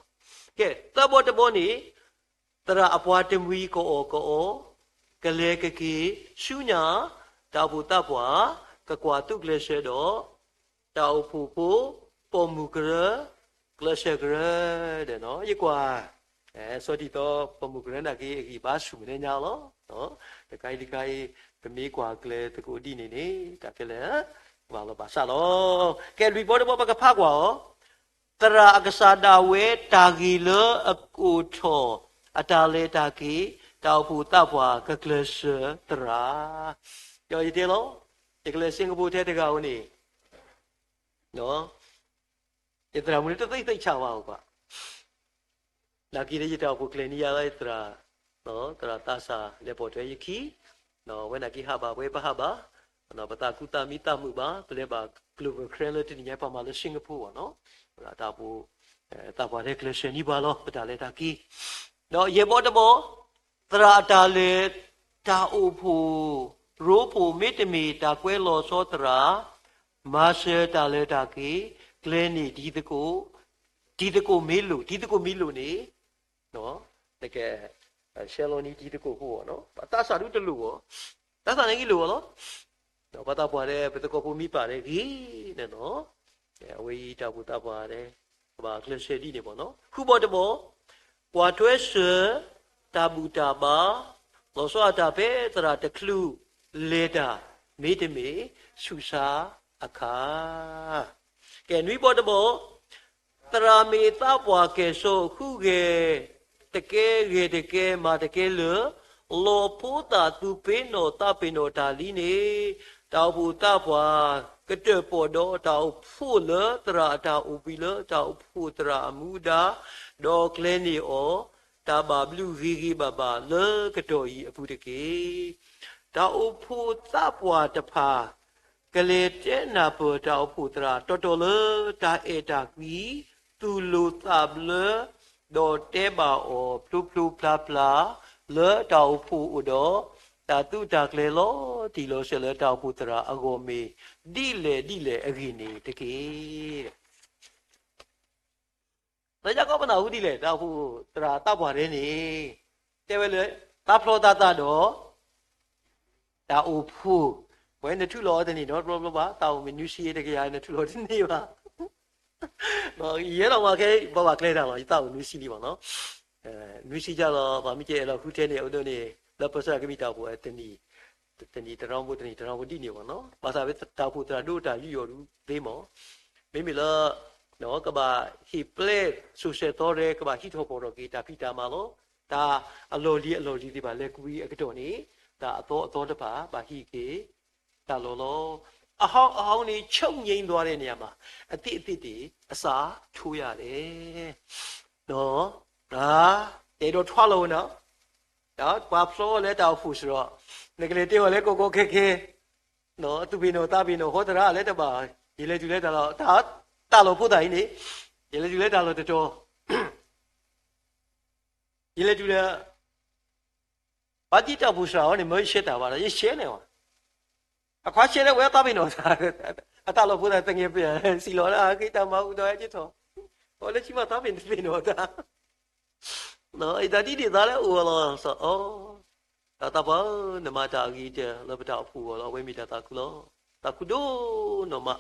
ကဲ, သၢဘီတဘီန့ၣ်, သရၣ်အပှၤတမှံၤကအီၣ်ကအီ, ကလဲၤကက့ၤဆူညါ, တၢ်အိၣ်ဖှိၣ်သးပှၢ် ကကွၢ်သူၣ်ကျဲးစၢးဒီး တၢ်အိၣ်ဖှိၣ်ဖိ ပိာ်မုၣ်ကရၢ, ကျဲးစၢးကရၢ, ဒီးယကွၢ် စီၤတံၢ်သီ ပိာ်မုၣ်ကရၢနာ်က့ အဂံၢ်ဘါဆူၣ်မဲာ်ညါလီၤ. တခါအံၤတခါအံၤ ပမ့ၢ်ကွၢ်ကျဲၤသကိးဒ်န့ၣ်န့ၣ် တၢ်ခဲလၢာ် ဘၣ်လီၤဘၣ်ဆၣ်လီၤ. ကဲ လွံၢ်ဘီတဘီ ပကဖးကွၢ်အီၤ, သရၣ်အကစၢ်ဒၣ်ဝဲတၢ်ဂ့ၢ်လၢအကိးထီၣ် အတၢ်လဲၤတၢ်က့ၤ တၢ်အိၣ်ဖှိၣ်သးပှၢ်ကကျဲးစၢးသရၣ်, ဒီးယတဲလီၤ, ယကလဲၤ Singapore ထဲတဂၤဧိၤန့ၣ် ယသရၣ်မုၣ်န့ၣ်တသ့ၣ်သ့ၣ်ဆးဘၣ်အီၤဘၣ်. နာ်က့ဒီးယတၢ်အိၣ်ဖှိၣ်ကျဲၤန့ၢ်ယၤလၢယသရၣ်, သရၣ်သးစၢ်လဲၤပိာ်ထွဲယခံ, ဝဲနာ်က့ဟးဘၣ်ဝဲပဟးဘၣ်, ပသးကူသးမံသးမုာ်ဘၣ်, ပလဲၤဘၣ်ကျိၤပကျဲလၢတနံၤညါပမၤလၢ Singapore ဘၣ်နီၤ, တၢ်အိၣ်ဖှိၣ်သးပှၢ်ထဲကျဲးစၢးန့ၢ်ပှၤလီၤ ပတၢ်လဲၤတၢ်က့ၤ, ဒီးယဲၢ်ဘီတဘီ သရၣ်အတၢ်လဲၤ တၢ်အိၣ်ဖှိၣ်ရိဖှိၣ်မ့တမ့ၢ်တၢ်ကွဲလီၤဆီသရၣ်, မၤစၢၤတၢ်လဲၤတၢ်က့ၤ ကျဲန့ၣ်တံၤသကိး, တံၤသကိးမ့ၢ်လိၣ်, တံၤသကိးမ့ၢ်လိၣ်န့ၣ်, နက ဆဲးလီၤနံၤတံၤသကိးဖိအီၤ, သးစၢ်ဒုးတလိၣ်အီၤ, သးစၢ်န့ၣ်ဂ့ၤလိၣ်အီၤလီၤ. ပှၤသးပှၢ်ဒီး ပသကိးဖိမ့ၢ်ပာ်ဒီးဂ့ၤန့ၣ်နီၤ, အဝဲအံၤတၢ်အိၣ်ဖှိၣ်သးပှၢ်ဒီး ကဘၣ်ကျဲးစၢးဒ်န့ၣ်ဘၣ်နီၤ. ဃုဘီတဘီ ကွၢ်ထွဲစၢၤ တၢ်ဘူၣ်တၢ်ဘါ လီၤဆီအတၢ်ဖဲသရၣ်တချုးလဲၤတၢ် မ့တမ့ၢ်ဆူၣ်ဆါအခါ, ကဲ နွံဘီတဘီ သရၣ်မ့ၢ်သးပှၢ်ကဲၣ်ဆိးဃုဂဲၤတကဲဂဲၤတကဲမၤတကဲလၢာ်, လီၤဖိသၣ်သူၣ်ပ့ၤနီၣ်သးပ့ၤနီၣ်တၢ်လံန့ၣ်, တၢ်အိၣ်ဖှိၣ်သးပှၢ်ကတၢၣ်ပီၣ်ဒီးတၢ်အိၣ်ဖှိၣ်လၢသရၣ်အတၢ်အိၣ်ဘှံးလၢတၢ်အိၣ်ဖှိၣ်သရၣ်အမူဒါ, ဒီးကျဲန့ၢ်အီၤ တၢ်ဘၣ်ဘျုးဂ့ၤဂ့ၤဘၣ်ဘၣ်လၢကတီၢ်အံၤအပူၤတက့ၢ်. တၢ်အိၣ်ဖှိၣ်သးပှၢ်တဖၣ် ကလဲၤတဲနၢ်ပၢၢ်တၢ်အိၣ်ဖှိၣ်သရၣ် တီတီလၢတၢ်အဲၣ်တၢ်ကွံ, သူၣ်လိၤသးဘျၢ, ဒီးတဲဘၣ်အီၤဖျိဖျိဖျါဖျါ လၢတၢ်အိၣ်ဖှိၣ်အိၣ်ဒီး တၢ်သုးတၢ်ကျဲၤလီၤတံၢ်လီၤဆဲးလၢတၢ်အိၣ်ဖှိၣ်သရၣ်အဂီၢ်မ့ၢ် ဒ်လဲၣ်ဒ်လဲၣ်အဂ့ၢ်န့ၣ်တက့ၢ်. လၢယကီပနၢ်ဟူဒ်လဲၣ် တၢ်အိၣ်ဖှိၣ်သရၣ်သးပှၢ်ထဲန့ၣ် တဲဝဲလၢ သးဖျီသးသးဒီး တၢ်အိၣ်ဖှိၣ်, ဝဲနထူလီၤအီၤတန့ၢ်နီတဘျီဘျီဘၣ်, သးအိၣ်မ့ၢ်နွံဆံတကယၤ နထူလီၤတန့ၢ်ဘၣ်. ယဲဒီးဝဲခဲ ဘၣ်ဘၣ်ကျဲတၢ်လီၤ, ယသးအိၣ်နွံဆံလံဘၣ်နီၤ. နွံဆံယါလီၤ ပှၤမ့ၢ်ကအဲၣ်လီၤဃုထဲန့ၣ် အဒိန့ၣ် လၢပစၢ်ကမံတၢ်အိၣ်ဖှိၣ် တနံၣ်တရၣ်ဖိ တနံၣ်တရၣ်ဖိဒ်န့ၣ်ဘၣ်နီၤ. ဘၣ်ဆၣ်ဝဲတၢ်အိၣ်ဖှိၣ်သရၣ်ဒိၣ် တၢ်ယူးယီၣ်ဒုးသ့မး, မ့မ့ၢ်လၢ ကဘၣ်ဟ့ၣ်ပျဲၢ်စိၤဆဲးသီရဲ ကဘၣ်ဟံးထီၣ်ဖီၣ်ထီၣ်က့ၤ တၢ်ဖံးတၢ်မၤလီၤ. တၢ်အလီၢ်လံၤအလီၢ်လံၤသ့ၣ်တဖၣ်လဲၤကွံာ်အကတီၢ်န့ၣ် တၢ်အသီအသီတဖၣ် ဘၣ်ဟံးက့ၤတၢ်လီၢ်လီၤ. အဟောင်း အဟောင်း န့ၣ် ချုပ်ငြိမ်းသွားတဲ့နေရာမှာ အသစ် အသစ်တွေ အစထိုးရတယ်. တဲဒီးထွါလီၤဝဲနီၤ, ပှၤဖျီလၢတၢ်အိၣ်ဖှိၣ်စ့ၢ်ကီး, နကလဲၤတဲအီၤလၢကီကီခဲခဲ, သူၣ်ဖ့ၣ်နီၣ်သးဖ့ၣ်နီၣ် ဟီသရၣ်လၢတဘၣ်, ယလဲၤတုၤလၢတၢ်လီၢ်, တၢ်လီၢ်ဖိသၣ်အံၤန့ၣ်, ယလဲၤတုၤလၢတၢ်လီၢ်တတီၤ, ယလဲၤတုၤလၢ ပှၤကံတၢ်အိၣ်ဖှိၣ်စ့ၢ်ကီးန့ၣ် မၢယဆဲးတၢ်ဘၣ်ဒီး ယဆဲးန့ၣ်ဝဲ, အခွါဆဲးလၢဝဲသးဖ့ၣ်နီၣ်သး, အတၢ်လီၢ်ဖိသၣ်သငဲးပၢၢ် စံၣ်လီၤလၢအဂ့ၤတၢ်မၤအူဒီးဟဲက့ၤထီၣ်, အဝဲလၢခံမးသးဖ့ၣ်နီၣ်သး အံၤတၢ်ဒ်န့ၣ်သးလၢအိၣ်အလီၢ်စီၤအီၤ, တၢ်သးပှၢ်ဧၢ, နမၤတၢ်အဂ့ၤကတၢၢ်လၢပတၢ်အိၣ်ဖှိၣ်အဂီၢ်လီၤ. အဝဲမ့ၢ်တၢ်သးခုလီၤ. သးခုဒိၣ်နီၢ်မး,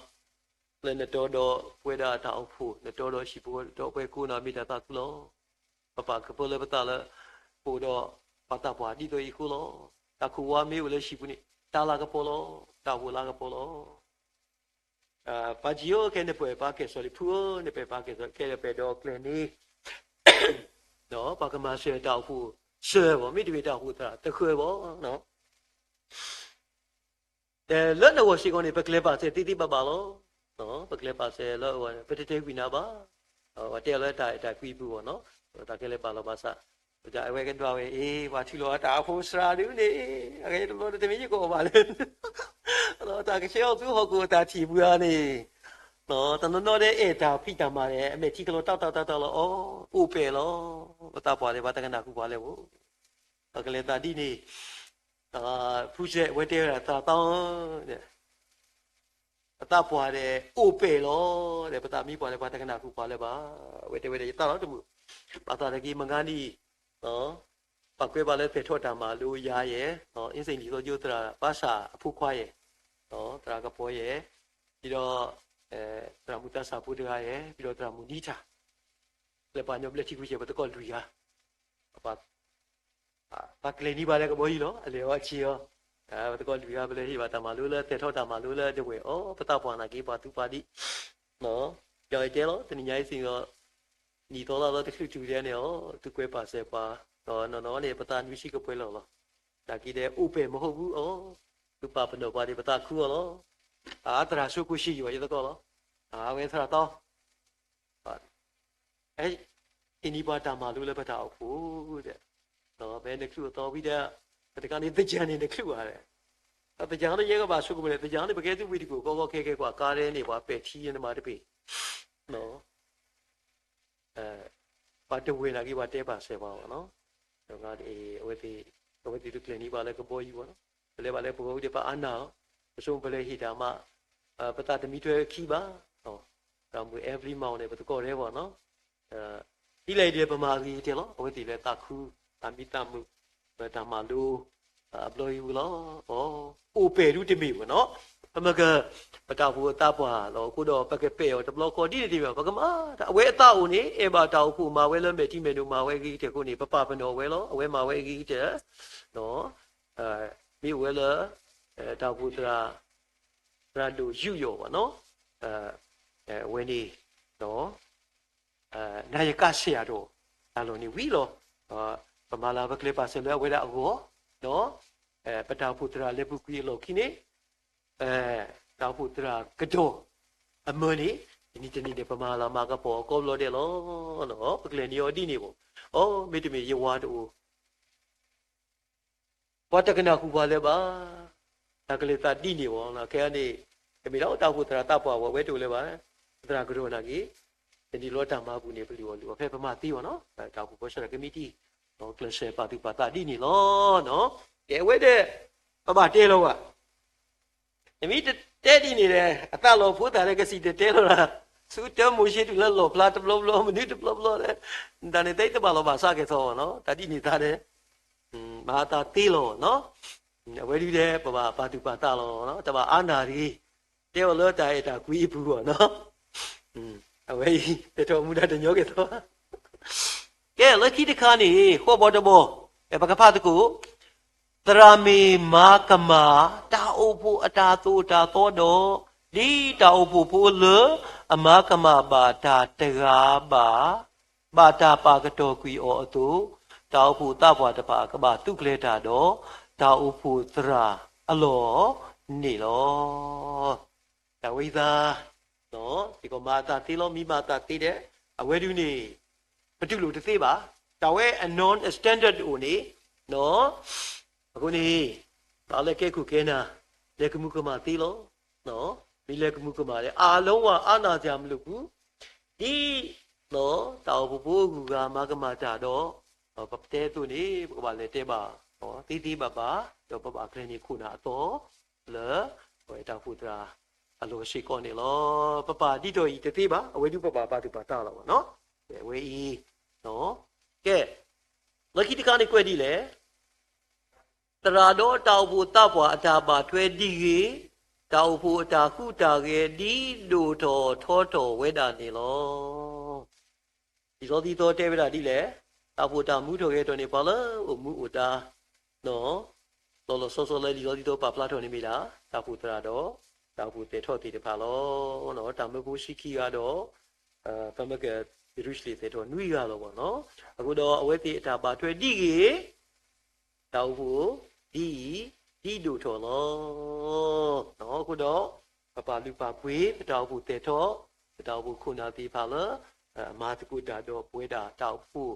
လၢနတီဒီးပဝဲဒၣ်တၢ်အိၣ်ဖှိၣ်, နတီဒီးဟံၣ်ဖိဒီးပဝဲကိးနီၢ် မ့ၢ်တၢ်သးခုလီၤ. ပပာ်ကဖၢလၢပသးလၢ ပအိၣ်ဒီးပှၤသးပှၢ်ဒ်သိးအံၤအဃိလီၤ. တၢ်ခိၣ်ဝါမ့ၢ်အိၣ်လၢဟံၣ်ပူၤန့ၣ် တၢ်လၤကပီၤလီၤ. တၢ်အိၣ်ဖှိၣ်လၤကပီၤလီၤ. ပၢ်ကံဧၢ, ခဲန့ၣ်ပှဲၤပၢ်ကဲၣ်ဆိးလံ, ဖုဧၢ, နပှဲၤပၢ်ကဲၣ်ဆိး, ခဲလၢာ်ပှဲၤဒီးကျဲၤန့ၣ်, ဒီးပှၤကမၤစၢၤတၢ်အိၣ်ဖှိၣ်စၢၤဘၣ်, မ့တမ့ၢ်တၢ်အိၣ်ဖှိၣ်သရၣ်တဃၢဘၣ်. လၢနဂီၢ်စ့ၢ်ကီးန့ၣ် ပကျဲၤပာ်စၢၤသ့သ့ဘၣ်ဘၣ်လီၤ. ပကျဲၤပာ်စၢၤလၢအဂီၢ်န့ၣ် ပတတဲကွံာ်နၤဘၣ်. ပတဲအီၤလၢတၢ်အဲၣ်တၢ်ကွံအပူၤဘၣ်နီၤ, တၢ်ခဲလၢာ်ဘၣ်လီၤဘၣ်ဆၣ်, အဝဲကဒွးဝဲအံၤ ပှၤထုးလီၤအတၢ်အဖိစှၤဒုန့ၣ်, အဂ့ၢ်တဘျီတမ့ၢ်ယကအိၣ်ဘၣ်လၢ တၢ်ကဆှဲအီၣ်သူဟီၣ်ခိၣ်အတၢ်ထံၣ်ပူၤဧါန့ၣ်, တနီၤနီၤဒဲးအဲၣ်တၢ်ဖံးတၢ်မၤဒီး အမဲာ်ထံကလီၤတီတီတီတီလီၤ, အိၣ်ပဲာ်လီၤ. ပသးပှၢ်ဒီး ပှၤတကနၣ်ဃုာ်ပှၤလၢၤဘၣ်. ပကလဲၤသးဒ်န့ၣ်, ဖုစဲး အဝဲတဲဝဲဒၣ်သးသီဧၢ, ပသးပှၢ်ဒီး အိၣ်ပဲာ်လီၤ, ဒီးပသးမံပှၤဒီး ပှၤတကနၣ်ဃုာ်ပှၤလၢၤဘၣ်. အဝဲတဲဝဲဒၣ် ယသးလီၤတမုာ်, ဘၣ်သးတက့ၢ် မုၢ်ဂၤနံၤ ပှၤကွဲးဘၣ်လၢသဲးထီၣ်တၢ်မၤလိယၤယဲၢ်, အ့စ့ၣ်နံၣ်သီကၠိသရၣ်ဘၣ်ဆၣ်အဖိခွါယဲၢ်, သရၣ်ကပီၤယဲၢ်, ဒီး သရၣ်မုၣ်သးစၢ်ဖိတဂၤယဲၢ်, ဒီးသရၣ်မုၣ်နံထၣ်, လၢပှၤကညီဘျၢထံခဝ့ၡၢၣ် ပသကိးလွံၢ်ဂၤ ပှၤကျဲၤန့ၢ်ဘၣ်လၢကဘီယူၤလီၤ, အလဲၤအီၤအဆ့အီၤ, ပသကိးလွံၢ်ဂၤ ပလဲၤဟ့ၣ်ဘၣ်တၢ်မၤလိလၢသဲးထီၣ်တၢ်မၤလိလၢဒဝဲၢ်အီၤ, ပသးပှၢ်နာ်က့ ပှၤသူပှၤဒံး, ဒီးယတဲလီၤ တနံၤညါအံၤစ့ၢ်ကီး နံၣ်သီလါသီတချုးတုၤဒဲးန့ၣ်အီၤ, သုကွဲးပာ်စၢၤပှၤ, ဒီးနီၢ်နီၢ်န့ၣ် ပသးနွံဆံကပှဲၤလီၤလီၤ. နာ်က့ဒီးအိၣ်ပဲာ်မဟီၣ်ဘူးအီၤ, သုပာ်ပနီၣ်ပှၤဒီး ပသးခုအီၤလီၤ. အသရၣ်ဆိကမိၣ်ဆံးယွၤ ယသကိးလီၤ. အဝဲသရၣ်သီ ဟ့ၣ်န့ၢ်ပှၤတၢ်မၤလိလၢပတၢ်အိၣ်ဖှိၣ်ဒီး, ဖဲနချုးအသီဝံၤဒီး, ပတခါန့ၣ် သကၢန့ၣ်နချုးဘၣ်ဒီး, သကၢန့ၣ်ယဲကဘၣ်ဆိကမိၣ်န့ၣ် သကၢန့ၣ် ပကဲသုးဝံၤတကိၣ် ကီကီခဲခဲကွၢ်ကါရဲန့ၣ် ပှၤပဲာ်ထံန့ၣ်မၤတပ့ၤ ပှၤတဝဲၢ်နာ်က့ ပှၤတဲပာ်စၢၤပှၤဘၣ်နီၤ, အဝဲသ့ၣ်တကျဲၤန့ၢ်ဘၣ်လၢကဘီယူၤဘၣ်နီၤ, ပလဲၤဘၣ်လၢပဂီၢ်ဒီးပအါနၢ်လီၤ, ပဆိကမိၣ်ပလဲၤဟ့ၣ်တၢ်မး, ပသးတမံထွဲခံဘၣ်, တၢ်မုၢ် every month န့ၣ် ပသကိးရဲဘၣ်နီၤ, ဒ်လဲၣ်ဒ်လဲၣ် ပမၤအဂ့ၤကတၢၢ်လီၤ, အဝဲသ့ၣ်လၢသးခု, သးမံသးမုာ်, တၢ်မၤလိ, အဘျီအံၤဝံၤလီၤ, အိၣ်ပဲာ်ဒုတမ့ၢ်ဘၣ်နီၤ, ပမ့ၢ်က, ပတၢ်အိၣ်ဖှိၣ်အသးပှၢ်လီၤ, အဃိဒီးပကပဲာ်အီၤတဘျီဃီဒ်န့ၣ်တမ့ၢ်ဘၣ်, ပကမၤတၢ်, အဝဲအသးအိၣ်န့ၣ် အဲၣ်ဘၣ်တၢ်အိၣ်ဖှိၣ်မၤဝဲလၢမဲာ်ထံမဲာ်နိ မၤဝဲအဂ့ၤကတၢၢ်အဃိန့ၣ် ပပာ်ပနီၣ်ဝဲလီၤ, အဝဲမၤဝဲအဂ့ၤကတၢၢ်, မ့ၢ်အိၣ်ဝဲလၢ, တၢ်အိၣ်ဖှိၣ်သရၣ်, သရၣ်ဒိၣ်ယူးယီၣ်ဘၣ်နီၤ, အဝဲန့ၣ်, နၤယကးဆဲးယၤဒီး, တၢ်လီၢ်န့ၣ်ဝံၤလီၤ, ပမၤလၤပကျဲၤပာ်စၢၤလၢအဝဲဒၣ်အဂီၢ်, ပတၢ်အိၣ်ဖှိၣ်သရၣ်လဲၤပူၤကွံာ်အလီၢ်ခံန့ၣ်, တၢ်အိၣ်ဖှိၣ်သရၣ်ကဒီး, အမၢန့ၣ်, တနံၤတနံၤန့ၣ် ပမၤလၤမၤကပီၤအကိးဘျီဒဲးလီၤ, ပကလဲၤန့ၢ်အီၤဒ်န့ၣ်ဘၣ်, အိ မ့တမ့ၢ်ယဝၤတအိၣ် ပှၤတကနၣ်ဃုာ်ပှၤလၢၤဘၣ်, တၢ်ကလဲၤသးဒ်န့ၣ်ဘၣ်, ခဲအံၤန့ၣ်, တမ့ၢ်ဒၣ်တၢ်အိၣ်ဖှိၣ်သရၣ်သးပှၢ်ဝဲ အဝဲတအိၣ်လၢၤဘၣ်, သရၣ်ကဒီးနာ်က့ၤ, တနံၤလီၤတၢ်မၤပူၤန့ၣ် ပလုၢ်အီၣ်လုၢ်အီဖဲပမၤသ့ဘၣ်နီၤ, တၢ်အိၣ်ဖှိၣ်ကီၢ်ဆၢကမံးတံာ်, ကျဲးစၢးပာ်သူၣ်ပာ်သးဒ်န့ၣ်လီၤ, ကဲဝဲဒၣ်, ပဘၣ်တဲလီၤဘၣ် နမ့ၢ်တတဲဒ်န့ၣ်ဒီး အသးလီၤဖိသၣ်ဒီးကစံၣ်တဲၤတဲလီၤလၢ်, ဆူတၢမိၤၡ့တုၤလၢလီၣ်ဖျါတဘျီဘျီ မနုၤတဘျီဘျီဒီး, တၢ်န့ၣ်သ့တဘၣ်လီၤဘၣ်စးကဲၤသီဘၣ်နီၤ, တၢ်ဒ်န့ၣ်သးဒီး, မၤအသးသ့လီၤနီၤ, အဝဲဒုဒီး ပဘၣ်ပာ်သူၣ်ပာ်သးလီၤ, တဘၣ်အါနၢ်တဂ့ၤ, တဲအီၤလၢတၢ်အဲၣ်တၢ်ကွံအပူၤဘၣ်နီၤ, အဝဲအံၤ တဲထီၣ်မူဒါတညီကဲၤသီ ကဲ လၢခံတခါန့ၣ် ဃိးဘီတဘီ, ပကဖးသကိး, သရၣ်မ့ၢ်မၤကမၣ် တၢ်အိၣ်ဖှိၣ်အတၢ်သိၣ်တၢ်သီဒီး, ဒ်တၢ်အိၣ်ဖှိၣ်ဖိလၢအမၤကမၣ်ဘၣ်တၢ်တဂၤဘၣ်, ဘၣ်တၢ်ပာ်ကတီၢ်ကွံာ်အီၤအသိး, တၢ်အိၣ်ဖှိၣ်သးပှၢ်တဖၣ်ကဘၣ်သူၣ်ကျဲၤတၢ်ဒီး တၢ်အိၣ်ဖှိၣ်သရၣ်အလီၢ်န့ၣ်လီၤ. တၢ်ဝဲအံၤသး, စ့ၢ်ကီးမၤအသးသ့လီၤ, မ့ၢ်မၤအသးသ့ဒီး အဝဲဒုန့ၣ် ပတူၢ်လိာ်တသ့ဘၣ်. တၢ်ဝဲအ non standard တအိၣ်န့ၣ်, အဃိန့ၣ် ဘၣ်လၢကဲခိၣ်ကဲနၢ်, လဲၤကမူၤကမၣ်သ့လီၤ. မ့ၢ်လဲၤကမူၤကမၣ်ဒီး အါလုံးဝါအါနၢ်စၢ်မုၢ်လၢ်ပူၤ, ဒ် တၢ်အိၣ်ဖှိၣ်ဖိအဂုၤအဂၤမၤကမၣ်တၢ်ဒီး, ပတဲအသိးန့ၣ် ပကဘၣ်လဲၤတဲဘၣ် သ့သ့ဘၣ်ဘၣ်, ဒီးပဘၣ်ကျဲၤန့ၢ်ခိၣ်နၢ်အသီ လၢ ပဝဲတၢ်အိၣ်ဖှိၣ်သရၣ်အလီၢ်စ့ၢ်ကီးန့ၣ်လီၤ. ပပာ်ဒ်သိးအံၤတသ့ဘၣ်, အဝဲဒုပဘၣ်ပာ်သူၣ်ပာ်သးလီၤဘၣ်နီၤ. အဝဲအံၤ, ကဲ, လၢခံတခါန့ၣ်ကွဲးဒ်လဲၣ်, သရၣ်ဒီးတၢ်အိၣ်ဖှိၣ်သးပှၢ်အတၢ်ဘၣ်ထွဲဒ်ဂ့ၤ, တၢ်အိၣ်ဖှိၣ်အတၢ်ဟူးတၢ်ဂဲၤဒ်ဒိၣ်ထီၣ်ထီထီၣ်ဝဲဒၣ်န့ၣ်လီၤ. လံာ်စီဆှံသီတဲဝဲဒၣ်ဒ်လဲၣ်, တၢ်အိၣ်ဖှိၣ်တၢ်မူထီၣ်ဂဲၤထီၣ်န့ၣ် ပှၤလၢအိၣ်မူအိၣ်ဒါ လီၤလီၤဆီဆီလၢလံာ်စီဆှံသီပာ်ဖျါထီၣ်န့ၣ်မ့ၢ်ဒၣ် တၢ်အိၣ်ဖှိၣ်သရၣ်ဒီး တၢ်အိၣ်ဖှိၣ်သဲးထီၣ်သ့ၣ်တဖၣ်လီၤ. တၢ်မၢဖိဆံခံဂၤဒီး ပမ့ၢ်က ယရူၤၡလ့ၣ်သဲးထီၣ်နွံဂၤလီၤဘၣ်နီၤ. အဃိဒီးအဝဲသ့ၣ်အတၢ်ဘၣ်ထွဲဒ်ဂ့ၤ တၢ်အိၣ်ဖှိၣ်ဒ်အံၤ ဒ်ဒိၣ်ထီၣ်လီၤ. အဃိဒီး ပပာ်လုၢ်ပာ်ပှ့ၤ ပတၢ်အိၣ်ဖှိၣ်သဲးထီၣ် ပတၢ်အိၣ်ဖှိၣ်ခိၣ်နၢ်သ့ၣ်တဖၣ်လၢ အမၤသကိးတၢ်ဒီးပဝဲဒၣ်တၢ်အိၣ်ဖှိၣ်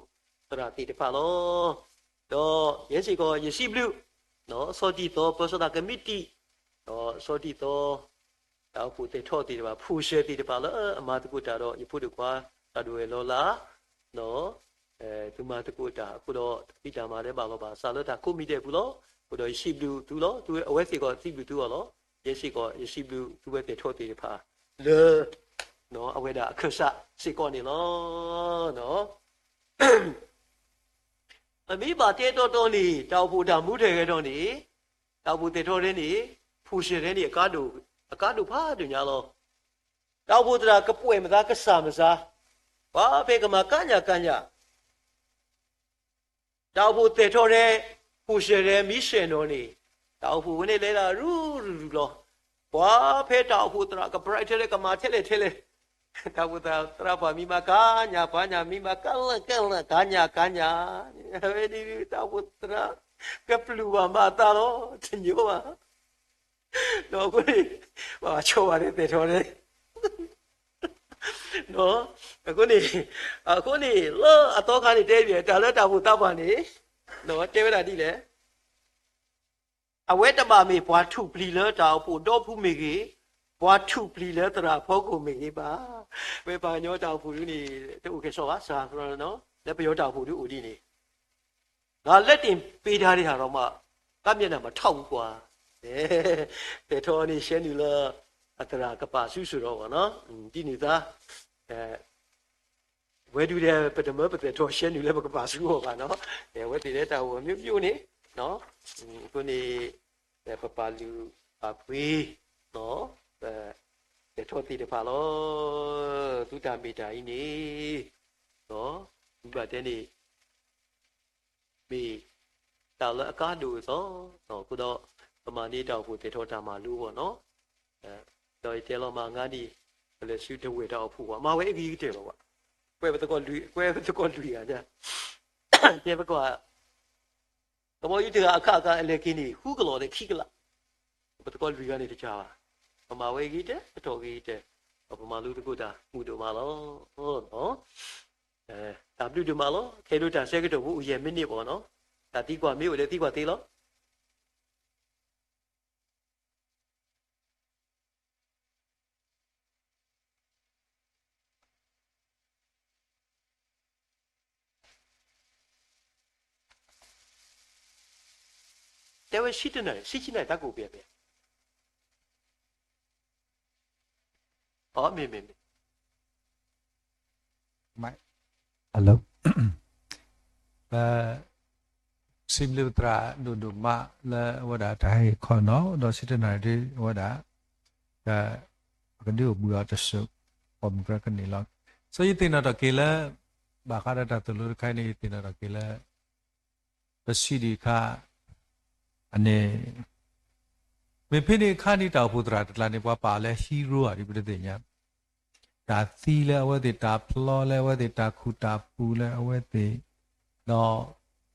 သရၣ်သ့ၣ်တဖၣ်လီၤ. ဒီးယဲစ့ၢ်ကီးယစံးဘျုး စီၤတံၢ်သီ ပၢၤစီၤသးကမံးတံာ် ဒီးစီၤတံၢ်သီ တၢ်အိၣ်ဖှိၣ်သဲးထီၣ်သ့ၣ်တဖၣ် ဖူၣ်စဲၤသ့ၣ်တဖၣ်လၢအမၤသကိးတၢ်ဒီးယဖိဒိၣ်ခွါ တၢ်ဒိၣ်ဝဲၢ်လီၤလး ဒီး သုမၤသကိးတၢ်အဃိဒီး တၢ်ဖံးတၢ်မၤလၢဘၣ်လီၤဘၣ်စးလၢတၢ်ကိးမံၤဒဲးအပူၤလီၤ. အဃိဒီးယစံးဘျုးသုလီၤ. သုအဝဲသ့ၣ်ကီးစံးဘျုးသုအီၤလီၤ. ယဲစ့ၢ်ကီးယစံးဘျုးသုဝဲသဲးထီၣ်သ့ၣ်တဖၣ်လၢ အဝဲဒၣ်အခၢၣ်စးစ့ၢ်ကီးန့ၣ်လီၤ. အမ့ၢ်ဘၣ်တဲတီတီန့ၣ် တၢ်အိၣ်ဖှိၣ်တၢ်မူထီၣ်ဂဲၤထီၣ်န့ၣ် တၢ်အိၣ်ဖှိၣ်သဲးထီၣ်ထဲန့ၣ် ဖူၣ်စဲၤထဲန့ၣ် အကါဒိၣ်ဖးဒိၣ်ညါလီၤ. တၢ်အိၣ်ဖှိၣ်သရၣ်ကပှဲၤမသးကစၢ်မစၢ် ပှၤဖဲကမၤကါညၣ်ကါညၣ် တၢ်အိၣ်ဖှိၣ်သဲးထီၣ်ထဲ ဖူၣ်စဲၤထဲမ့ၢ်စဲၤနီၤန့ၣ် တၢ်အိၣ်ဖှိၣ်ဝဲန့ၣ်လဲၤဒၣ်ရူၤရူၤရူၤလီၤ. ပှၤဖဲတၢ်အိၣ်ဖှိၣ်သရၣ်ကပြဲးထဲလဲၣ် ကမၤထဲလဲၣ်ထဲလဲၣ် တၢ်အိၣ်ဖှိၣ်သရၣ်ပှၤမံၤမၤကါညၣ် ပှၤညၣ်မံၤမၤကါလၢကဲလၢ ကါညၣ်ကါညၣ် ဝဲဒ်တၢ်အိၣ်ဖှိၣ်သရၣ် ကပျုၢ်ဘၣ်မၤအသးလီၤ တညိဘၣ် ဒီးအဃိန့ၣ် ဘၣ်ဆိၣ်ဘၣ်ဒီးသဲးထီၣ်န့ၣ် အဃိန့ၣ် အဃိန့ၣ် လၢအသီခါန့ၣ်တဲဘၣ် တၢ်လၢတၢ်အိၣ်ဖှိၣ်သးပှၢ်န့ၣ် တဲဝဲဒၣ်ဒ်လဲၣ် အဝဲတဘၣ်မ့ၢ်ပှၤထူၣ်ပျံၤလၢတၢ်အိၣ်ဖှိၣ်ဒီဖုမ့ၢ်ဂ့ၤ, ပှၤထူၣ်ပျံၤလၢသရၣ်ဖီခိၣ်မ့ၢ်ဂ့ၤဘၣ်. ဝဲပှၤကညီတၢ်အိၣ်ဖှိၣ်ဒ်န့ၣ် တအိၣ်ကဲၣ်ဆိးဘၣ်စ့ၢ်ကီး လၢပယီၤတၢ်အိၣ်ဖှိၣ်ဒ်အိၣ်ဒ်န့ၣ် ငါလက်တင်ပေးထားတဲ့ဟာတောင်မှ ကမျက်နှာမှာ ထောက်ဘူးကွာ သဲးထီၣ်န့ၣ် ရှဲနုာ်လၢ အသရၣ်ကပာ်ဆူၣ်စ့ၢ်ကီးဘၣ်နီၤ ဒ်န့ၣ်သး ဝဲဒုးဒဲး ပတမၢပသဲးထီၣ်ရှဲနုာ်လၢပကပာ်ဆူၣ်အီၤဘၣ်နီၤ အဝဲသ့ၣ်လၢတၢ်အိၣ်အမျိုးမျိုးန့ၣ် အဃိန့ၣ် ပပာ်လုၢ်ပာ်ပှ့ၤ သဲးထီၣ်သ့ၣ်တဖၣ်လီၤ. သုတၢ်မ့ၢ်တၢ်အံၤန့ၣ် သုဘၣ်တဲန့ၣ် မ့ၢ်တၢ်လၢအကါဒိၣ်အသီ အဃိဒီး ပမၤန့ၢ်တၢ်အိၣ်ဖှိၣ်သဲးထီၣ်တၢ်မၤလိအဂီၢ်နီၤ ဒီးယတဲလီၤမး အဂၤန့ၣ် ပလဲၤဆူတဝဲၢ်တၢ်အိၣ်ဖှိၣ်ဘၣ် မၤဝဲအဂ့ၤကတၢၢ်လီၤဘၣ် ကွဲးပသကိးလွံၢ် ကွဲးပသကိးလွံၢ်ဂၤ တဲပကီး ကဘီယူၤတဂၤအခါခါအလဲၤက့ၤန့ၣ် ဃုကလီၢ်ဒီးခံကလး ပသကိးလွံၢ်ဂၤန့ၣ်တကးဘၣ် ပမၤဝဲအဂ့ၤကတၢၢ် ပတီၢ်ဂ့ၤကတၢၢ် ပမၤလိသကိးတၢ်မုာ်ဒိၣ်မးလီၤ. တၢ်ဘျုးဒိၣ်မးလီၤ. ခဲဒိၣ်တၢ်ဆၢကတီၢ်ဖိအိၣ်ယဲၢ်မံးနံးဘၣ်နီၤ တၢ်သံကွၢ်မ့ၢ်အိၣ်ဒီးသံကွၢ်သ့လီၤ. တဲဝဲ ဆံတနၣ်ရံၣ် ဆံဆံနၣ်ရံၣ် တၢ်ကိၣ်ပယီၤပယီၤ အမ့ၢ်မ့ၢ်မ့ၢ် Hello လၢ စံးဘျုးပသရၣ်ဒိၣ်ဒိၣ်မးလၢအဝဲဒၣ်တၢ်ဟ့ၣ်ခီနီၤ ဒီးဆံတနၣ်ရံၣ်ဒ်အဝဲဒၣ် ပကဒုးအိၣ်ဘှံးအီၤတစိၢ် ပိာ်မုၣ်ကရၢကန့ၢ်လီၤ. စီၤယသ့ၣ်နီၣ်ထီၣ်က့ၤလၢ ဘၣ်ဃးဒီးတၢ်သိၣ်လိတခါအံၤန့ၣ် ယသ့ၣ်နီၣ်ထီၣ်က့ၤလၢ ပစံးဒံးအခါ အန့ၣ် မ့ၢ်ဖဲန့ၣ်အခါန့ၣ် တၢ်အိၣ်ဖှိၣ်သရၣ်တကျါန့ၣ် ပှၤပာ်အီၤလၢ hero ဧါ ဒ်ပတသ့ၣ်ညါ တၢ်သံလၢအဝဲသ့ၣ် တၢ်ဖျီလၢအဝဲသ့ၣ် တၢ်ခူၣ်တၢ်ပူၤလၢအဝဲသ့ၣ် ဒီး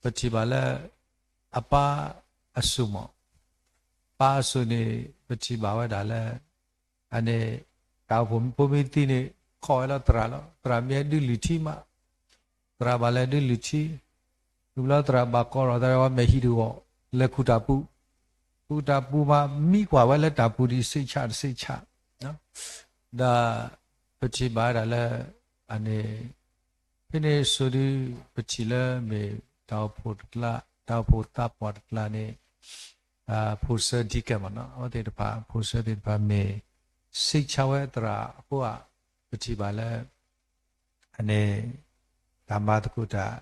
ပထံၣ်ဘၣ်လၢ အပၢ်အစိၣ်မး ပၢ်အစိၣ်န့ၣ် ပထံၣ်ဘၣ်ဝဲဒၣ်လၢ အန့ၣ် တၢ်အိၣ်ဖှိၣ်ဖိမ့ၢ်သံန့ၣ် ခိးဝဲလၢသရၣ်လီၤ. သရၣ်မ့ၢ်ဒုးလုၢ်ထံမး သရၣ်ဘၣ်လဲၤဒုးလုၢ်ထံ ဝံၤဘျီသရၣ်ဘၣ်ကိးထီၣ်သးဝဲမဲာ်ဟံၣ်တဂီၢ် လဲၤခူၣ်တၢ်ပူၤ ခူၣ်တၢ်ပူၤမး မံကွၢ်ဝဲလၢတၢ်ပူၤဒ်စံးဆၣ်တစံးဆၣ် ဒီးပထံၣ်ဘၣ်ဝဲဒၣ်လၢ အန့ၣ် ဖဲန့ၣ်စိၤဒု ပထံၣ်လၢမ့ၢ်တၢ်အိၣ်ဖှိၣ်တကျါ တၢ်အိၣ်ဖှိၣ်သးပှၢ်တကျါန့ၣ် ဖိၣ်စၢ deacon မးနီၤ အဝဲသ့ၣ်တဖၣ် ဖိၣ်စၢသ့ၣ်တဖၣ်မ့ၢ် စံးဆၣ်ဝဲသရၣ်အဃိဧါ ပထံၣ်ဘၣ်လၢ အန့ၣ် တၢ်မၤသကိးတၢ်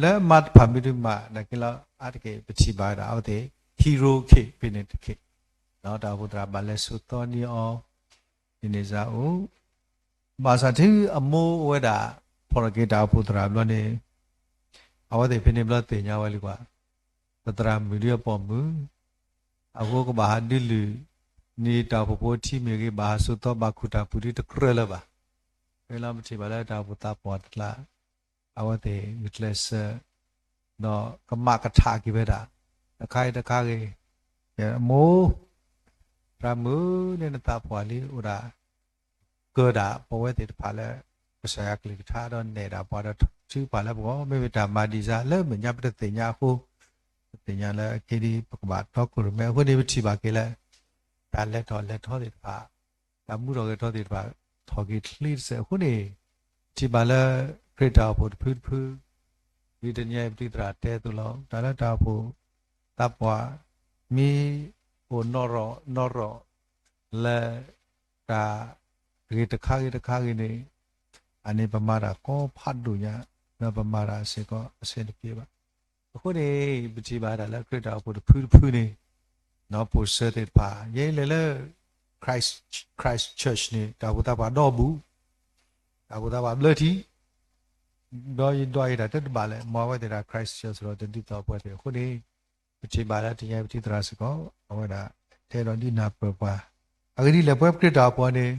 လၢမၤတဖၣ်မ့ၢ်ဒုးမး နာ်က့လီၤ အါတက့ၢ်ပထံၣ်ဘၣ်ဝဲဒၣ် အဝဲသ့ၣ် hero ခဲအံၤဖဲန့ၣ်တက့ၢ် တၢ်အိၣ်ဖှိၣ်သရၣ်ဘၣ်လဲၤစိာ်သီန့ၢ်အီၤ ဒ်န့ၣ်စ့ၢ်အိၣ် ဘၣ်ဆၣ်တုၤအမိၢ်အိၣ်ဝဲဒၣ် ဖီၣ်ထီၣ်က့ၤတၢ်အိၣ်ဖှိၣ်သရၣ်ဘျီန့ၣ် အဝဲသ့ၣ်ဖဲန့ၣ်ဘျီသ့ၣ်ညါဝဲလံကွၢ် ပသရၣ်မုၣ်ဒ်အပိာ်မုၣ် အဃိကဘၣ်ဟးဒုးလုၢ် န့ၢ်တၢ်အိၣ်ဖှိၣ်ဖိထံမ့ၢ်ဂ့ၤ ဘၣ်ဟးစိာ်သီဘၣ်ခူၣ်တၢ်ပူၤဒ်တကြၢးလၢၤဘၣ်. ဖဲလီၤပထံၣ်ဘၣ်လၢတၢ်အိၣ်ဖှိၣ်သးပှၢ်တကျါ အဝဲသ့ၣ်ဂုာ်ကျဲးစၢး ဒီးကမၣ်ကထးက့ၤဝဲဒၣ် တခါအံၤတခါဂ့ၤ မိၢ် သရၣ်မုၣ်န့ၣ်နသးပှၢ်လံအိၣ်ဒၣ် ကၢဒၣ်ပဝဲသ့ၣ်တဖၣ်လၢ ကစၢ်ယွၤကလုၢ်ကထါဒီးနဲၣ်ဒၣ်ပှၤဒီး တၢ်ထုကဖၣ်လၢပဂီၢ် မ့မ့ၢ်တၢ်မၤဒံးစါလၢမဲာ်ညါပတသ့ၣ်ညါအဃိ, ပသ့ၣ်ညါလၢအခဲအံၤ ပကဘၣ်တီခိၣ်ရိၣ်မဲ အဃိန့ၣ် ပထံၣ်ဘၣ်က့ၤလၢ တၢ်လဲၤထီၣ်လဲၤထီသ့ၣ်တဖၣ်, တၢ်မူထီၣ်ဂဲၤထီသ့ၣ်တဖၣ် ထီၣ်က့ၤချ့တစဲးအဃိန့ၣ်, ပထံၣ်ဘၣ်လၢ ခရံာ်တၢ်အိၣ်ဖှိၣ်တဖုတဖု ဒ်တနံၤအံၤပတံၤသရၣ်တဲအသိးလီၤ. တၢ်လၢတၢ်အိၣ်ဖှိၣ်သးပှၢ် မ့ၢ်အိၣ်နီၣ်ရီၣ်နီၣ်ရီၣ် လၢ တၢ်ဂ့ၢ်တခါဂ့ၤတခါဂ့ၤန့ၣ်, အန့ၣ်ပမၤတၢ်ကိးဖးဒိၣ်ညါ, ဒီးပမၤတၢ်စ့ၢ်ကီးအဆင်တပြေဘၣ်. အဃိန့ၣ် ပထံၣ်ဘၣ်တၢ်လၢခရံာ်တၢ်အိၣ်ဖှိၣ်တဖုတဖုန့ၣ်, ဒီးပိာ်စၢၤသ့ၣ်တဖၣ် ယဲလဲၤလၢ Christ, Christchurch န့ၣ် တၢ်အိၣ်ဖှိၣ်သးပှၢ်ဒီဘူး, တၢ်အိၣ်ဖှိၣ်သးပှၢ်ဘျၢထံ, ဒီးယဒွးယတၢ်တတဘၣ်လဲၣ်, မ်အဝဲသ့ၣ်တၢ် Christchurch ဒီးတဒ်သိးပဝဲသ့ၣ်အဃိန့ၣ်, ပထံၣ်ဘၣ်လၢတနံၤအံၤပတံၤသရၣ်စ့ၢ်ကီး အဝဲဒၣ် တဲဒီးဒ်နၢ်ပၢၢ်ပှၤ, အဂ့ၢ်ဒ်လဲၣ် ပဝဲပခရံာ်တၢ်အိၣ်ဖှိၣ်န့ၣ်,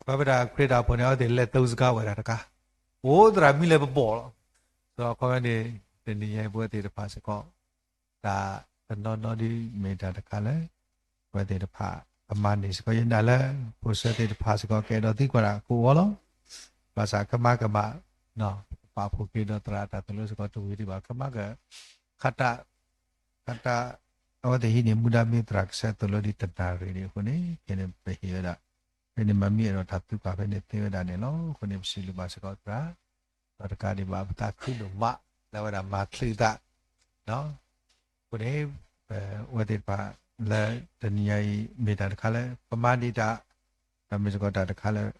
ပဝဲပတၢ်ခရံာ်တၢ်အိၣ်ဖှိၣ်န့ၣ် အဝဲသ့ၣ်လဲၤသုးစှၤဝဲဒၣ်တခါ, အိၣ်သရၣ်မံၤလဲၤပဘီၣ်လီၤ. ဒီးအခီပညီန့ၣ် တနံၤအံၤပဝဲသ့ၣ်တဖၣ်စ့ၢ်ကီး တၢ်တနီၤနီၤဒ်မ့ၢ်တၢ်တခါလၢ ပဝဲသ့ၣ်တဖၣ် ပမၤန့ၢ်စ့ၢ်ကီး ယနာ်လၢ ပိာ်စၢၤသ့ၣ်တဖၣ်စ့ၢ်ကီး ကအဲၣ်ဒိးသံကွၢ်တၢ်ကိးအီၤလီၤ. ဘၣ်ဆၣ်ကမၣ်ကမၣ် ပပာ်ဖှိၣ်က့ၤဒီးသရၣ်တၢ်သိၣ်လိစ့ၢ်ကီးတဝံၤဒံးဘၣ် ကမၣ်က ခါတၢ် ခါတၢ် အဝဲသ့ၣ်ဟံးန့ၢ်မူဒါမ့ၢ်သရၣ်ကဆဲးသိၣ်လိဒ်တနၣ်ရံၣ်န့ၣ်အဃိန့ၣ် ဖဲန့ၣ်ပဟ့ၣ်ဝဲဒၣ်, ဖဲန့ၣ်မၤမ့ၢ်အဲၣ်ဒိးတၢ်သံကွၢ်ဖဲန့ၣ်သ့ဝဲဒၣ်န့ၣ်လီၤ. အဃိန့ၣ် ပစံးဘျုးဘၣ်စ့ၢ်ကီးသရၣ် ဒီးတကးဒံးဘၣ် ပသးခုဒိၣ်မး လၢအဝဲဒၣ်မၤချုးသး အဃိန့ၣ် ပဝဲသ့ၣ်တဖၣ်လၢတနံၤညါအံၤ မ့ၢ်တၢ်တခါလၢ ပမၤဒံးတၢ်, ဒီးမ့ၢ်စ့ၢ်ကီးတၢ်တခါလၢ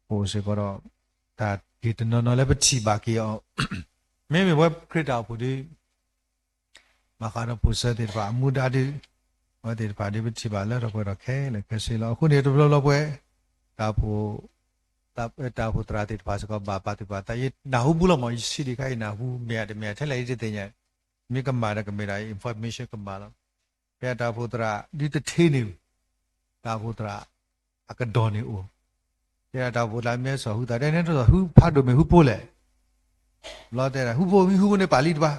ပအိၣ်စ့ၢ်ကီးဒီး တၢ်ဂ့ၢ်တနီၤနီၤလၢပထံၣ်ဘၣ်က့ၤအီၤ, မ့မ့ၢ်ပဝဲခရံာ်တၢ်အိၣ်ဖှိၣ်ဒီး ဘၣ်ဃးဒီးပိာ်စၢၤသ့ၣ်တဖၣ်အမူဒါဒီး အဝဲသ့ၣ်တဖၣ်ဒီးပထံၣ်ဘၣ်လၢထီၣ်ပှဲၤထီၣ်ခဲလၢာ်ခဲဆ့လီၤ. အဃိန့ၣ် တဘျီဘျီပဝဲ တၢ်အိၣ်ဖှိၣ် တၢ်အိၣ်ဖှိၣ်သရၣ်သ့ၣ်တဖၣ်စ့ၢ်ကီး ဘၣ်ပာ်သူၣ်ပာ်သး ယနၢ်ဟူဘူးလီၤမး ယဆံးဒံးခါ ယနၢ်ဟူ မ့ၢ်ဧါတမ့ၢ်ဧါ ထဲလဲၣ်ယတသ့ၣ်ညါ, မ့ၢ်ကမၣ်ဒီးကမ့ၢ်ဒၣ် information ကမၣ်လီၤ. ဖဲတၢ်အိၣ်ဖှိၣ်သရၣ် ဒ်တထ့န့ၣ် တၢ်အိၣ်ဖှိၣ်သရၣ် အကဒီးန့ၣ်အိၣ်, တဲဒၣ်တၢ်အိၣ်ဖှိၣ်သရၣ်မ့ၢ်စီၤဟုသး တဲန့ၣ် တၢ်စီၤဟုဖးဒိၣ်မ့ၢ်ဟုဖိလဲၣ်, ဘျီတဲဒၣ် ဟုဖိမ့ၢ်ဟုဖိန့ၣ်ပာ်လံတပၤ,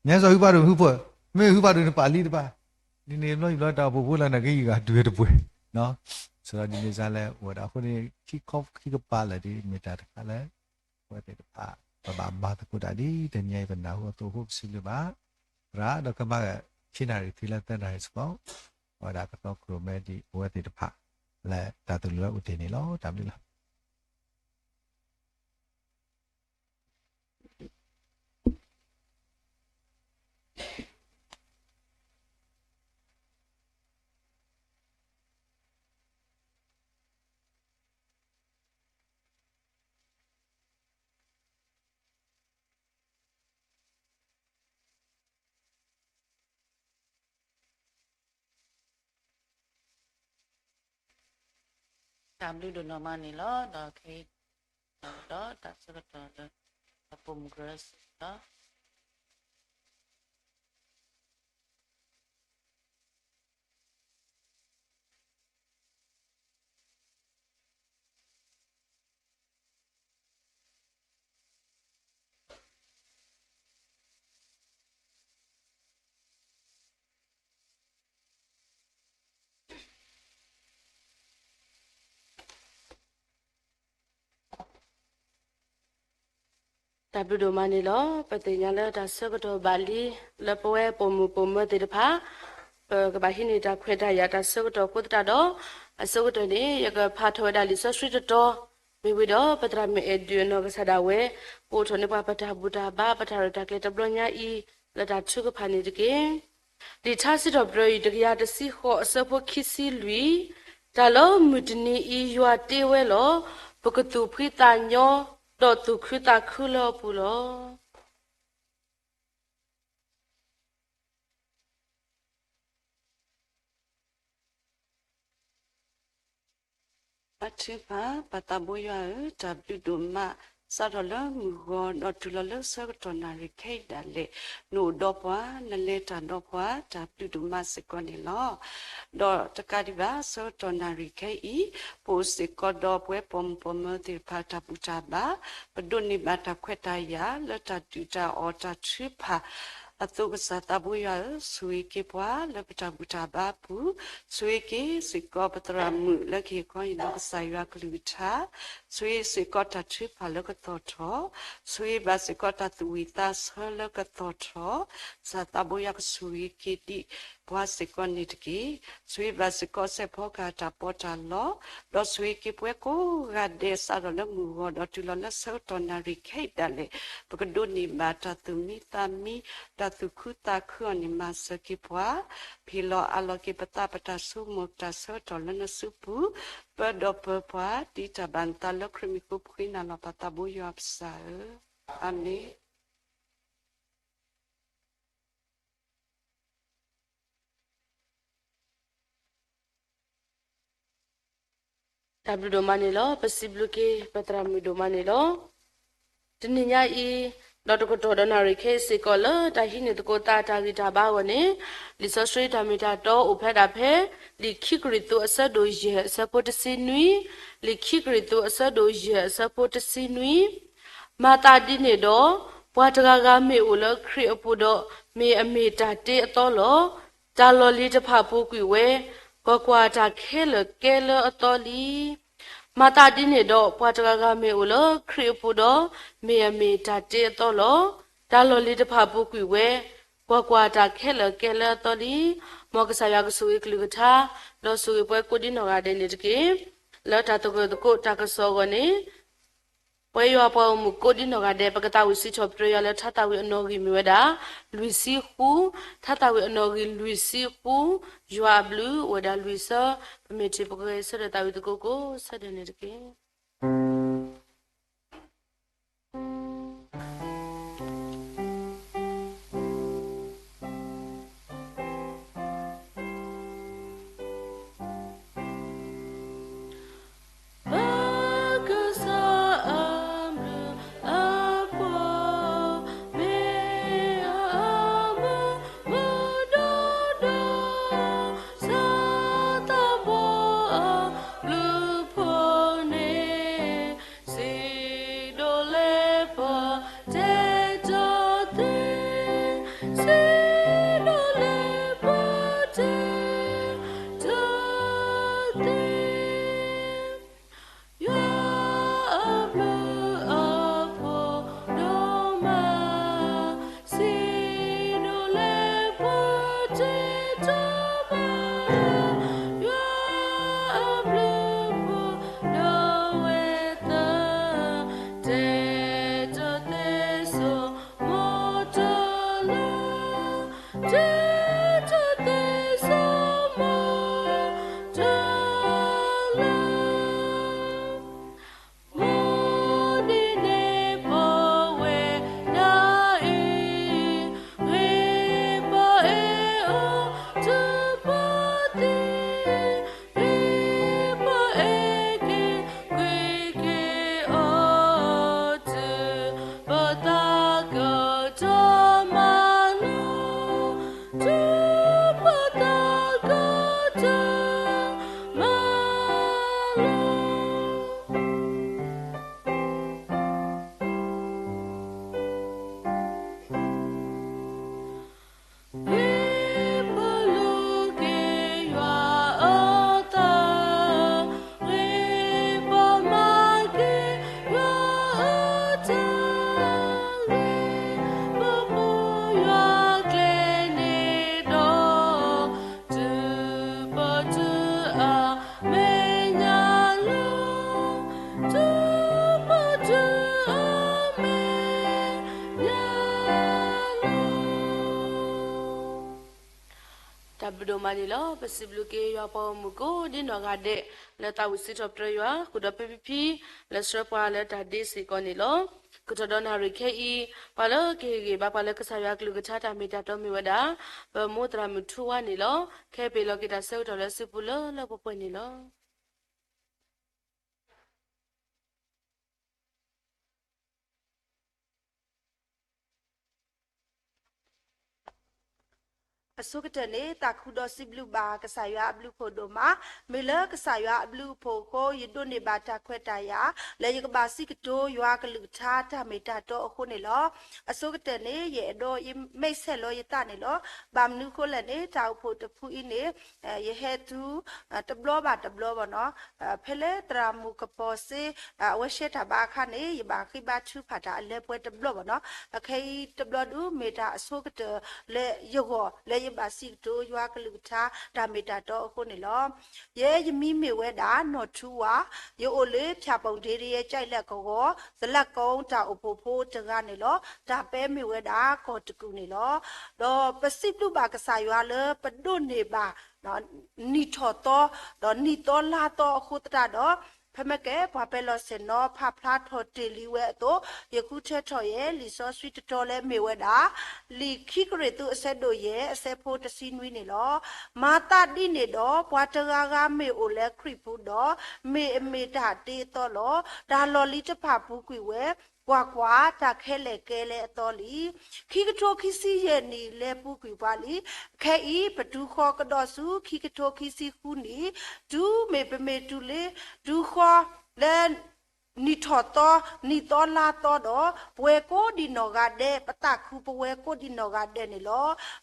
မ့ၢ်စီၤဟုဖးဒိၣ်မ့ၢ်ဟုဖိ, မ့ၢ်ဟုဖးဒိၣ်န့ၣ်ပာ်လံတပၤ, ဒ်န့ၣ်ဘျီယဘျီတၢ်အိၣ်ဖှိၣ်ဖိလၢနက့ၤယဂၤတုၤဝဲတပှဲၤ, စးထီၣ်ဒ်န့ၣ်စါလဲၣ် အိၣ်ဝဲဒၣ်အဃိန့ၣ် ခံခီခံကပၤလၢာ်ဒ်မ့ၢ်တၢ်တခါလၢ ပဝဲသ့ၣ်တဖၣ် ပဘၣ်မၤသကိးတၢ်ဒ်တနံၤအံၤပနၢ်ဟူအသိးအဃိ ပစံးဘျုးဘၣ် သရၣ် ဒီးကမၣ်ဂ့ၤ ခံနၣ်ရံၣ်တုၤလၢသၢနၣ်ရံၣ်စ့ၢ်ကီး အဝဲဒၣ်ကတီခိၣ်ရိၣ်မဲဒ်အဝဲသ့ၣ်တဖၣ် လၢတၢ်သိၣ်လိလၢအိၣ်တ့ၢ်န့ၣ်လီၤ. တၢ်ဘျုးလီၤ. တၢ်ဘျုးဒိၣ်နီၢ်မးန့ၣ်လီၤ. ဒီးခဲအံၤ ဒီးတၢ်ဆၢကတီၢ်လၢ အပိာ်မုၣ်ကရၢစံလီၤ. တၢ်ဘျုးဒိၣ်မးန့ၣ်လီၤ. ပသ့ၣ်ညါလၢတၢ်ဆၢကတီၢ်ဘၣ်လံ လၢပဝဲပိာ်မုၣ်ပိာ်မၢၤသ့ၣ်တဖၣ် ပကဘၣ်ဟံးန့ၢ်တၢ်ခွဲးတၢ်ယာ်တၢ်ဆၢကတီၢ်အဃိသတးဒီး အဆိကတၢၢ်န့ၣ် ယကဖးထီၣ်ဝဲဒၣ်လံာ်စီဆှံတတီၤ မ့ၢ်ဝံၤဒီး ပသရၣ်မုၣ်အဲၣ်ဒုးအနီၢ်ကစၢ်ဒၣ်ဝဲ ကအိးထီၣ်န့ၢ်ပှၤပတၢ်ဘူၣ်တၢ်ဘါ ပတၢ်ရဲၣ်တၢ်ကျဲၤတဘျီညါအံၤ လၢတၢ်ထုကဖၣ်န့ၣ်တက့ၢ်. လံာ်ထါစံးထီၣ်ပတြၢၤအံၤ တကယၤတဆံဃိး အဆၢဖိခံဆံလွံၢ်, တၢ်လၢမုၢ်တနံၤအံၤ ယွၤတ့ဝဲလီၤ. ပကသူၣ်ဖှံသးညီ ဒီးသူၣ်ခုသးခုလၢအပူၤလီၤ. အထုကဖၣ်, ပၢ်သးဘိယွၤဧၢ, တၢ်ဘျုးဒိၣ်မး, စးထီၣ်လၢမုၢ်ဂီၤ ဒီးတုၤလီၤလၢဆၢကတီၢ်နၣ်ရံၣ်ခဲအံၤဒၣ်လဲာ်, နအိၣ်ဒီးပှၤ, နလဲၤတၢ်ဒီးပှၤ, တၢ်ဘျုးဒိၣ်မးစ့ၢ်ကီးန့ၣ်လီၤ. ဒီးတကးဒံးဘၣ် ဆၢကတီၢ်နၣ်ရံၣ်ခဲအံၤ, ပအိၣ်စ့ၢ်ကီးဒီးပဝဲပိာ်မုၣ်ပိာ်မၢၤသ့ၣ်တဖၣ်တၢ်ဘူၣ်တၢ်ဘါ, ပဒိးန့ၢ်ဘၣ်တၢ်ခွဲးတၢ်ယာ်လၢတၢ်ဒုၣ်တၢ်အီၣ်တၢ်ထုကဖၣ် အသိးကစၢ်သးဘိယွၤဧၢ, ဆိၣ်ဂ့ၤက့ၤပှၤလၢပတၢ်ဘူၣ်တၢ်ဘါအပူၤ, ဆိၣ်ဂ့ၤက့ၤစ့ၢ်ကီးပသရၣ်မုၣ်လၢကဟ့ၣ်ခီဟ့ၣ်နီၤကစၢ်ယွၤကလုၢ်ကထါ, ဆိၣ်ဂ့ၤစ့ၢ်ကီးတၢ်ထုကဖၣ်လၢကသီၣ်ထီၣ်, ဆိၣ်ဂ့ၤဘၣ်စ့ၢ်ကီးတၢ်သူၣ်ဝံၣ်သးဆၢလၢကသီၣ်ထီၣ်, ကစၢ်သးဘိယွၤကဆိၣ်ဂ့ၤက့ၤဒံးပှၤစ့ၢ်ကီးန့ၣ်တက့ၢ်. ဆိၣ်ဂ့ၤဘၣ်စ့ၢ်ကီးစဲးဖီကဟၣ်တၢ်ပီးတၢ်လီ, ဒီးဆိၣ်ဂ့ၤက့ၤပှၤကိးဂၤဒဲးစးထီၣ်လၢမုၢ်ဂီၤဒီးတုၤလီၤလၢဆၢကတီၢ်နၣ်ရံၣ်ခဲအံၤဒၣ်လဲာ်, ပကဒိးန့ၢ်ဘၣ်တၢ်သူၣ်မံသးမံ, တၢ်သူၣ်ခုသးခုအီၤန့ၣ် မၤစၢၤက့ၤပှၤ, ဖ့ၣ်လီၤအးလီၤက့ၤပသးပတၢ်ဆိကမိၣ်တၢ်ဆၢကတီၢ်လၢနစုပူၤ, ပၢဒီးပၢပှၤ, ဒ်တၢ်ဘၣ်နသးလၢခရံာ်မံၤဃိပဃ့နၤလီၤပသးဘိယွၤပစၢ်ဧၢ, အၤမ့ၣ်. တၢ်ဘျုးဒိၣ်မးန့ၣ်လီၤ. ပစံးဘျုးက့ၤ ပသရၣ်မုၣ်ဒိၣ်မးန့ၣ်လီၤ. တနံၤညါအံၤ, ဒီးတကတီၢ်ဒီးနၣ်ရံၣ်ခဲအံၤစ့ၢ်ကီး လၢတၢ်ဟံးန့ၢ်သကိးသးတၢ်ဂံၢ်တၢ်ဘါအဂီၢ်န့ၣ်, လံာ်စီဆှံတၢ်မ့ၢ်တၢ်တီအိၣ်ဖျဲၣ်ဒၣ်ဖဲ လံာ်ခံကရံၣ်သူးအဆၢဒိၣ်ယဲၢ်အဆၢဖိတဆံနွံ, လံာ်ခံကရံၣ်သူးအဆၢဒိၣ်ယဲၢ်အဆၢဖိတဆံနွံ မၤသးဒ်န့ၣ်ဒီး, ပှၤတဂၤဂၤမ့ၢ်အိၣ်လၢခရံာ်အပူၤဒီး, မ့ၢ်အမ့ၢ်တၢ်တ့အသီလီၤ. တၢ်လီၢ်လံၤတဖၣ်ပူၤကွံာ်ဝဲ, ကွၢ်ကွၢ်, တၢ်ခဲလၢာ်ကဲလၢအသီလံ. မၤသးဒ်န့ၣ်ဒီး, ပှၤတဂၤဂၤမ့ၢ်အိၣ်လၢခရံာ်အပူၤဒီး, မ့ၢ်အမ့ၢ်တၢ်တ့အသီလီၤ. တၢ်လီၢ်လံၤတဖၣ်ပူၤကွံာ်ဝဲ, ကွၢ်ကွၢ်, တၢ်ခဲလၢာ်ကဲလၢအသီလံ. မ်ကစၢ်ယွၤကဆိၣ်ဂ့ၤကလုၢ်ကထါ, ဒီးဆိၣ်ဂ့ၤပှၤကိးဒ်နီၢ်ဂၤဒဲးန့ၣ်တက့ၢ်. လၢတၢ်သဂၢၢ်သကိးတၢ်ကစီၣ်အဂီၢ်န့ၣ် ပှၤယွၤပှၤဂီၢ်မုၢ်ကိးဒ်နီၢ်ဂၤဒဲး ပကသးဝံၣ်စံးထီၣ်ပတြၢၤယွၤလၢထါသးဝံၣ်အနီၣ်ဂံၢ်မ့ၢ်ဝဲဒၣ် လွံၢ်ဆံဃု, ထါသးဝံၣ်အနီၣ်ဂံၢ်လွံၢ်ဆံဃု, ယွၤအဘျုးအိၣ်ဝဲဒၣ်လွံၢ်ဆၢ, ပမ့ၢ်ထံၣ်ပကဂဲၤဆၢထၢၣ်သးဝံၣ်သကိးကိးဆၢဒဲးန့ၣ်တက့ၢ်. ပကစၢ်အဘျုးအဖှိၣ်, မ့ၢ်အမူမူဒီဒီ, စီၤသးဘိအဘျုးဖှိၣ်န့ၣ်, စံးဒိးလဲပှၤတဲတသ့, စံးဒိးလဲပှၤတဲတသ့. ယွၤအဘျုးအဖှိၣ်ဒိၣ်မး, စံးဒိးလဲပှၤတဲတမး, ယွၤအဘျုးဖှိၣ်ဒိၣ်ဝဲသၢ, တဲတသ့စီၤမိၢ်တလၢ, တဲတသ့စီၤမိၢ်တလၢ. မုၢ်နံၤန့ၣ်ပဝဲဒၣ်အံၤ, ဂ့ၤပအဲၣ်အီၤတုၤပသံ, ဂ့ၤပအဲၣ်က့ၤကွံက့ၤအီၤ, တုၤပသးကတၢၢ်မၤလီၤ, တုၤပသးကတၢၢ်မၤလီၤ. ဂ့ၤပလူၤက့ၤယွၤအသး, ဂ့ၤပမၤက့ၤယွၤအတၢ်, ဂ့ၤပပူၤယွၤကျဲန့ၣ်ဒီး, တုၤပတုၤအမဲာ်ညါလီၤ, တုၤပတုၤအမဲာ်ညါလီၤ. တၢ်ဘျုးဒိၣ်မးန့ၣ်လီၤ. ပစံးဘျုးက့ၤယွၤပှၤဂီၢ်မုၢ်ကိးဒ်နီၢ်ဂၤဒဲး လၢသးဝံၣ်စံးထီၣ်ပတြၢၤယွၤ ဃုာ်ဒီးဖံဖံဖံ လၢဆှၢပှၤလၢတၢ်ဒ့စ့ၢ်ကီးန့ၣ်လီၤ. ကတီၢ်ဒီးနၣ်ရံၣ်ခဲအံၤ ပှၤလၢကဟ့ၣ်ဂံၢ်ဘါပှၤလၢကစၢ်ယွၤကလုၢ်ကထါတၢ်မ့ၢ်တၢ်တီမ့ၢ်ဝဲဒၣ် ပမိၢ်သရၣ်မုၣ်ထူဝါန့ၣ်လီၤ. ခဲအံၤပဟ့ၣ်လီၤက့ၤတၢ်ဆၢကတီၢ်လၢစုပူၤလၢလၢပှဲၤပှဲၤန့ၣ်လီၤ. အဆိကတၢၢ်န့ၣ် သးခုဒီးစံးဘျုးဘၣ်ကစၢ်ယွၤအဘျုးအဖှိၣ်ဒိၣ်မး, မ့ၢ်လၢကစၢ်ယွၤအဘျုးအဖှိၣ်အဃိ ယဒိးန့ၢ်ဘၣ်တၢ်ခွဲးတၢ်ယာ် လၢယကဘၣ်စံးကတိၤယွၤအကလုၢ်ကထါတၢ်မ့ၢ်တၢ်တီအဃိန့ၣ်လီၤ. အဆိကတၢၢ်န့ၣ် ယအဲၣ်ဒိးယမဲာ်ဆှဲလီၤယသးန့ၣ်လီၤ. ဘၣ်မနုၤအဃိလဲၣ်န့ၣ် တၢ်အိၣ်ဖှိၣ်တဖုအံၤန့ၣ် ယဟဲတုၤ တဘျီဘၣ်တဘျီဘၣ်နီၤ, ဖဲလၢသရၣ်မုၣ်ကပီၤစ့ အဝဲရှဲတၢ်ဘါအခါန့ၣ် ယဘၣ်ဃ့ဘါထုကဖၣ်တၢ်အလဲၤပှဲၤတဘျီဘၣ်နီၤ. အခဲအံၤတဘျီဒုး မ့ၢ်တၢ်အဆိကတၢၢ်လၢယဂီၢ် လၢယဘၣ်စံးကတိၤယွၤကလုၢ်ကထါတၢ်မ့ၢ်တၢ်တီအဃိန့ၣ်လီၤ. ယဲယမံၤမ့ၢ်ဝဲဒၣ် နီၢ်ထူဝါ, ယအိၣ်လၢဖၠၣ်ပိၣ်ဒ့ရယဲကၠဲးလဲၣ်ကဝီၤ သလၣ်ကိတၢ်အိၣ်ဖှိၣ်ဖိတဂၤန့ၣ်လီၤ. တၢ်ပဲမ့ၢ်ဝဲဒၣ်ကီၢ်တကူၣ်န့ၣ်လီၤ. ဒီးပစံးဘျုးဘၣ်ကစၢ်ယွၤလၢပဒိးန့ၢ်ဘၣ် နံၣ်ထီၣ်သီ ဒီးနံၣ်သီလါသီအဃိသတးဒီး ဖဲမ့ၢ်ကဲပှၤပဲလီၢ်ဆ့ၣ်နီၤဖးဖျါထီၣ်တ့ၢ်လံဝဲအသိး ယဃုထၢထီၣ်ယဲလံာ်စီဆှံတတီၤလၢမ့ၢ်ဝဲဒၣ် လံာ်ခံကရံၣ်သူးအဆၢဒိၣ်ယဲၢ်အဆၢဖိတဆံနွံန့ၣ်လီၤ. မၤသးဒ်န့ၣ်ဒီး ပှၤတဂၤဂၤမ့ၢ်အိၣ်လၢခရံာ်ပူၤဒီး မ့ၢ်အမ့ၢ်တၢ်တ့အသီလီၤ. တၢ်လီၢ်လံၤတဖၣ်ပူၤကွံာ်ဝဲ, ကွၢ်ကွၢ်, တၢ်ခဲလၢာ်ကဲလၢအသီလံ. ခံကထိခံဆံယဲၢ်နံၣ်လဲၤပူၤကွံာ်ပှၤလံ. ခဲအံၤပတုၤဃီကဒီးဆူ ခံကထိခံဆံဃုနံၣ်, တုၤမ့ၢ်ပမ့ၢ်တုၤလၢ တုၤဃီလၢ နံၣ်ထီၣ်သီ နံၣ်သီလါသီဒီး ပဝဲကိးဒံးနီၢ်ဂၤဒဲး ပသးခုပဝဲကိးဒံးနီၢ်ဂၤဒဲးန့ၣ်လီၤ.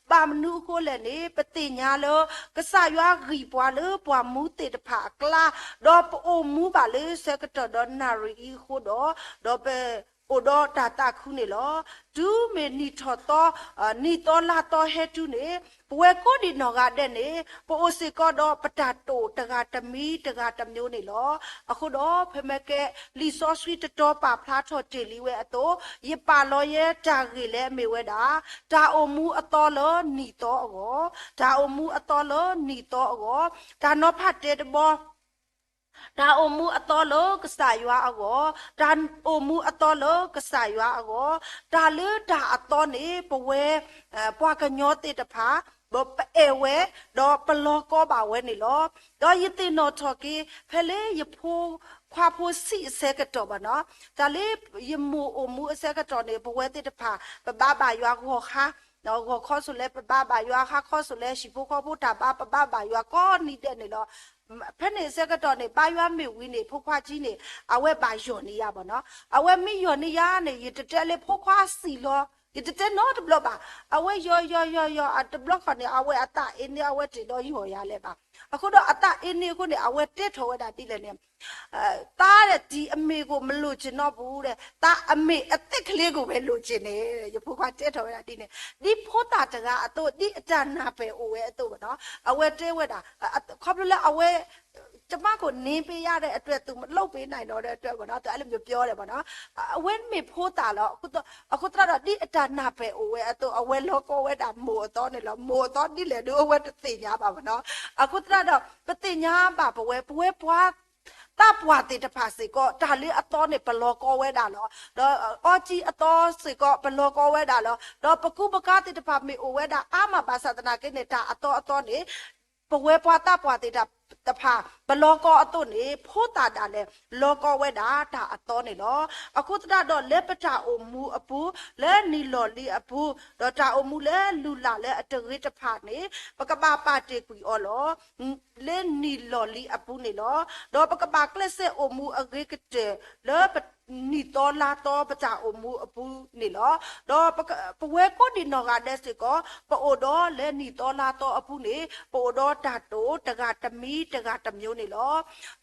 ဘၣ်မနုၤအဃိလဲၣ်န့ၣ် ပသ့ၣ်ညါလၢ ကစၢ်ယွၤဂံၢ်ပှၤလၢပှၤမူသ့ၣ်တဖၣ်အကျါ, ဒီးပအိၣ်မူဘၣ်လၢဆၢကတီၢ်ဒီးနၣ်ရံၣ်အံၤအဃိဒီး, ဒီးပအိၣ်ဒီးတၢ်သးခုန့ၣ်လီၤ. တုၤမ့ၢ်နံၣ်ထီၣ်သီ နံၣ်သီလါသီဟဲတုၤန့ၣ် ပဝဲကိးဒံးနီၢ်ဂၤဒဲးန့ၣ် ပအိၣ်စ့ၢ်ကီးဒီးပတၢ်တိာ်တဂၤတမံၤတဂၤတမျိုးန့ၣ်လီၤ. အဃိဒီး ဖဲမ့ၢ်ကဲ လံာ်စီဆှံတတီၤပာ်ဖျါထီၣ်တ့ၢ်လံဝဲအသိး, ယပာ်လီၤယဲတၢ်ဂ့ၢ်လၢအမ့ၢ်ဝဲဒၣ် တၢ်အိၣ်မူအသီလၢနံၣ်သီအဂီၢ်, တၢ်အိၣ်မူအသီလၢနံၣ်သီအဂီၢ်, တၢ်နီၤဖးတဲတဘီ တၢ်အိၣ်မူအသီလၢကစၢ်ယွၤအဂီၢ်, တၢ်အိၣ်မူအသီလၢကစၢ်ယွၤအဂီၢ်, တၢ်လၢတၢ်အသီန့ၣ် ပဝဲ ပှၤကညီသ့ၣ်တဖၣ် ဒီးပအဲၣ်ဝဲ ဒီးပလီၤကီဘၣ်ဝဲန့ၣ်လီၤ. ဒီးယသ့ၣ်နီၣ်ထီၣ်က့ၤ ဖဲလၢယဖိခွါဖိဆံးအဆၢကတီၢ်ဘၣ်နီၤ, တၢ်လၢယမိၢ်အိၣ်မူအဆၢကတီၢ်န့ၣ် ပဝဲသ့ၣ်တဖၣ် ပဘါဘၣ်ယွၤဂီၤခါ ဂီၤခီဆိလဲၣ်ပဘါဘၣ်ယွၤ, ဟါခီဆိလဲၣ် ဟံၣ်ဖိဃီဖိတၢ်ဘါ ပဘါဘၣ်ယွၤကိးနံၤဒဲးန့ၣ်လီၤ. ဖဲန့ၣ်အဆၢကတီၢ်န့ၣ် ဘါယွၤမ့ၢ်ဝံၤန့ၣ် ဖိခွါကၠံန့ၣ် အဝဲဘၣ်ယီၢ်န့ၢ်ယၤဘၣ်နီၤ. အဝဲမ့ၢ်ယီၢ်န့ၢ်ယၤန့ၣ် ယတတဲလၢဖိခွါဆံးလီၤ, ယတတဲနီတဘျီဘၣ်. အဝဲယီၢ်ယီၢ်ယီၢ်ယီၢ် အတဘျီဃီန့ၣ် အဝဲအသးအ့န့ၢ် အဝဲတ့ၢ်ဒီးယီၢ်ယၤလဲၣ်ဘၣ်. အဃိဒီးအသးအ့န့ၢ်အဃိန့ၣ် အဝဲတဲထီၣ်ဝဲဒၣ်ဒ်လဲၣ်န့ၣ် သားတဲ့ ဒီအမေကို မလိုချင်တော့ဘူးတဲ့, သားအမေအသစ်ကလေးကိုပဲ လိုချင်တယ်. ယဖိခွါတဲထီၣ်ဝဲဒၣ်ဒ်န့ၣ်, ဒ်ဖိသၣ်တဂၤအသိး ဒ်အတၢ်နၢ်ပၢၢ်အိၣ်ဝဲအသိးဘၣ်နီၤ, အဝဲတဲဝဲဒၣ် ခီဖျိလၢအဝဲ ကျွန်မကို နင်းပေးရတဲ့အတွက် သူမလုပ်ပေးနိုင်တော့တဲ့အတွက်ပေါ့နော်, သူအဲ့လိုမျိုးပြောတယ်ပေါ့နော်. အဝဲမ့ၢ်ဖိသၣ်လီၤ. အဃိသတးဒီး ဒ်အတၢ်နၢ်ပၢၢ်အိၣ်ဝဲအသိး အဝဲလီၤကီဝဲဒၣ်မိၢ်အသီန့ၣ်လီၤ. မိၢ်အသီဒ်လဲၣ်ဒုး အဝဲတသ့ၣ်ညါဘၣ်ပေါ့နော်. အဃိသတးဒီး ပသ့ၣ်ညါဘၣ်ပဝဲ ပဝဲပှၤ သးပှၢ်သ့ၣ်တဖၣ်စ့ၢ်ကီး တၢ်လၢအသီန့ၣ် ပလီၤကီဝဲဒၣ်လီၤ. ဒီးအီကၠံအသီစ့ၢ်ကီး ပလီၤကီဝဲဒၣ်လီၤ. ဒီးပကူပကါသ့ၣ်တဖၣ်မ့ၢ်အိၣ်ဝဲဒၣ်အါမး ဘၣ်ဆၣ်သနာ်က့န့ၣ် တၢ်အသီအသီန့ၣ် ပဝဲပှၤသးပှၢ်သ့ၣ်တဖၣ် ပလီၤကီအသိးန့ၣ် ဖိသၣ်ဒၣ်လဲာ် လီၤကီဝဲဒၣ်တၢ်အသီန့ၣ်လီၤ. အဃိသတးဒီး လၢပတၢ်အိၣ်မူအပူၤ လၢနံၣ်လီၢ်လံၤအပူၤ ဒီးတၢ်အိၣ်မူလၢလုၢ်လၢ်လၢအတဂ့ၤတဖၣ်န့ၣ် ပကဘၣ်ပာ်တ့ၢ်ကွံာ်အီၤလီၤ. လၢနံၣ်လီၢ်လံၤအပူၤန့ၣ်လီၤ. ဒီးပကဘၣ်ကျဲးစၢးအိၣ်မူအဂ့ၤကတၢၢ်လၢပ နံၣ်သီလါသီပတၢ်အိၣ်မူအပူၤန့ၣ်လီၤ. ဒီးပက- ပဝဲကိးဒံးနီၢ်ဂၤဒဲးစ့ၢ်ကီး ပအိၣ်ဒီးလၢနံၣ်သီလါသီအပူၤန့ၣ် ပအိၣ်ဒီးတၢ်တိာ်တဂၤတမံၤတဂၤတမျိုးန့ၣ်လီၤ.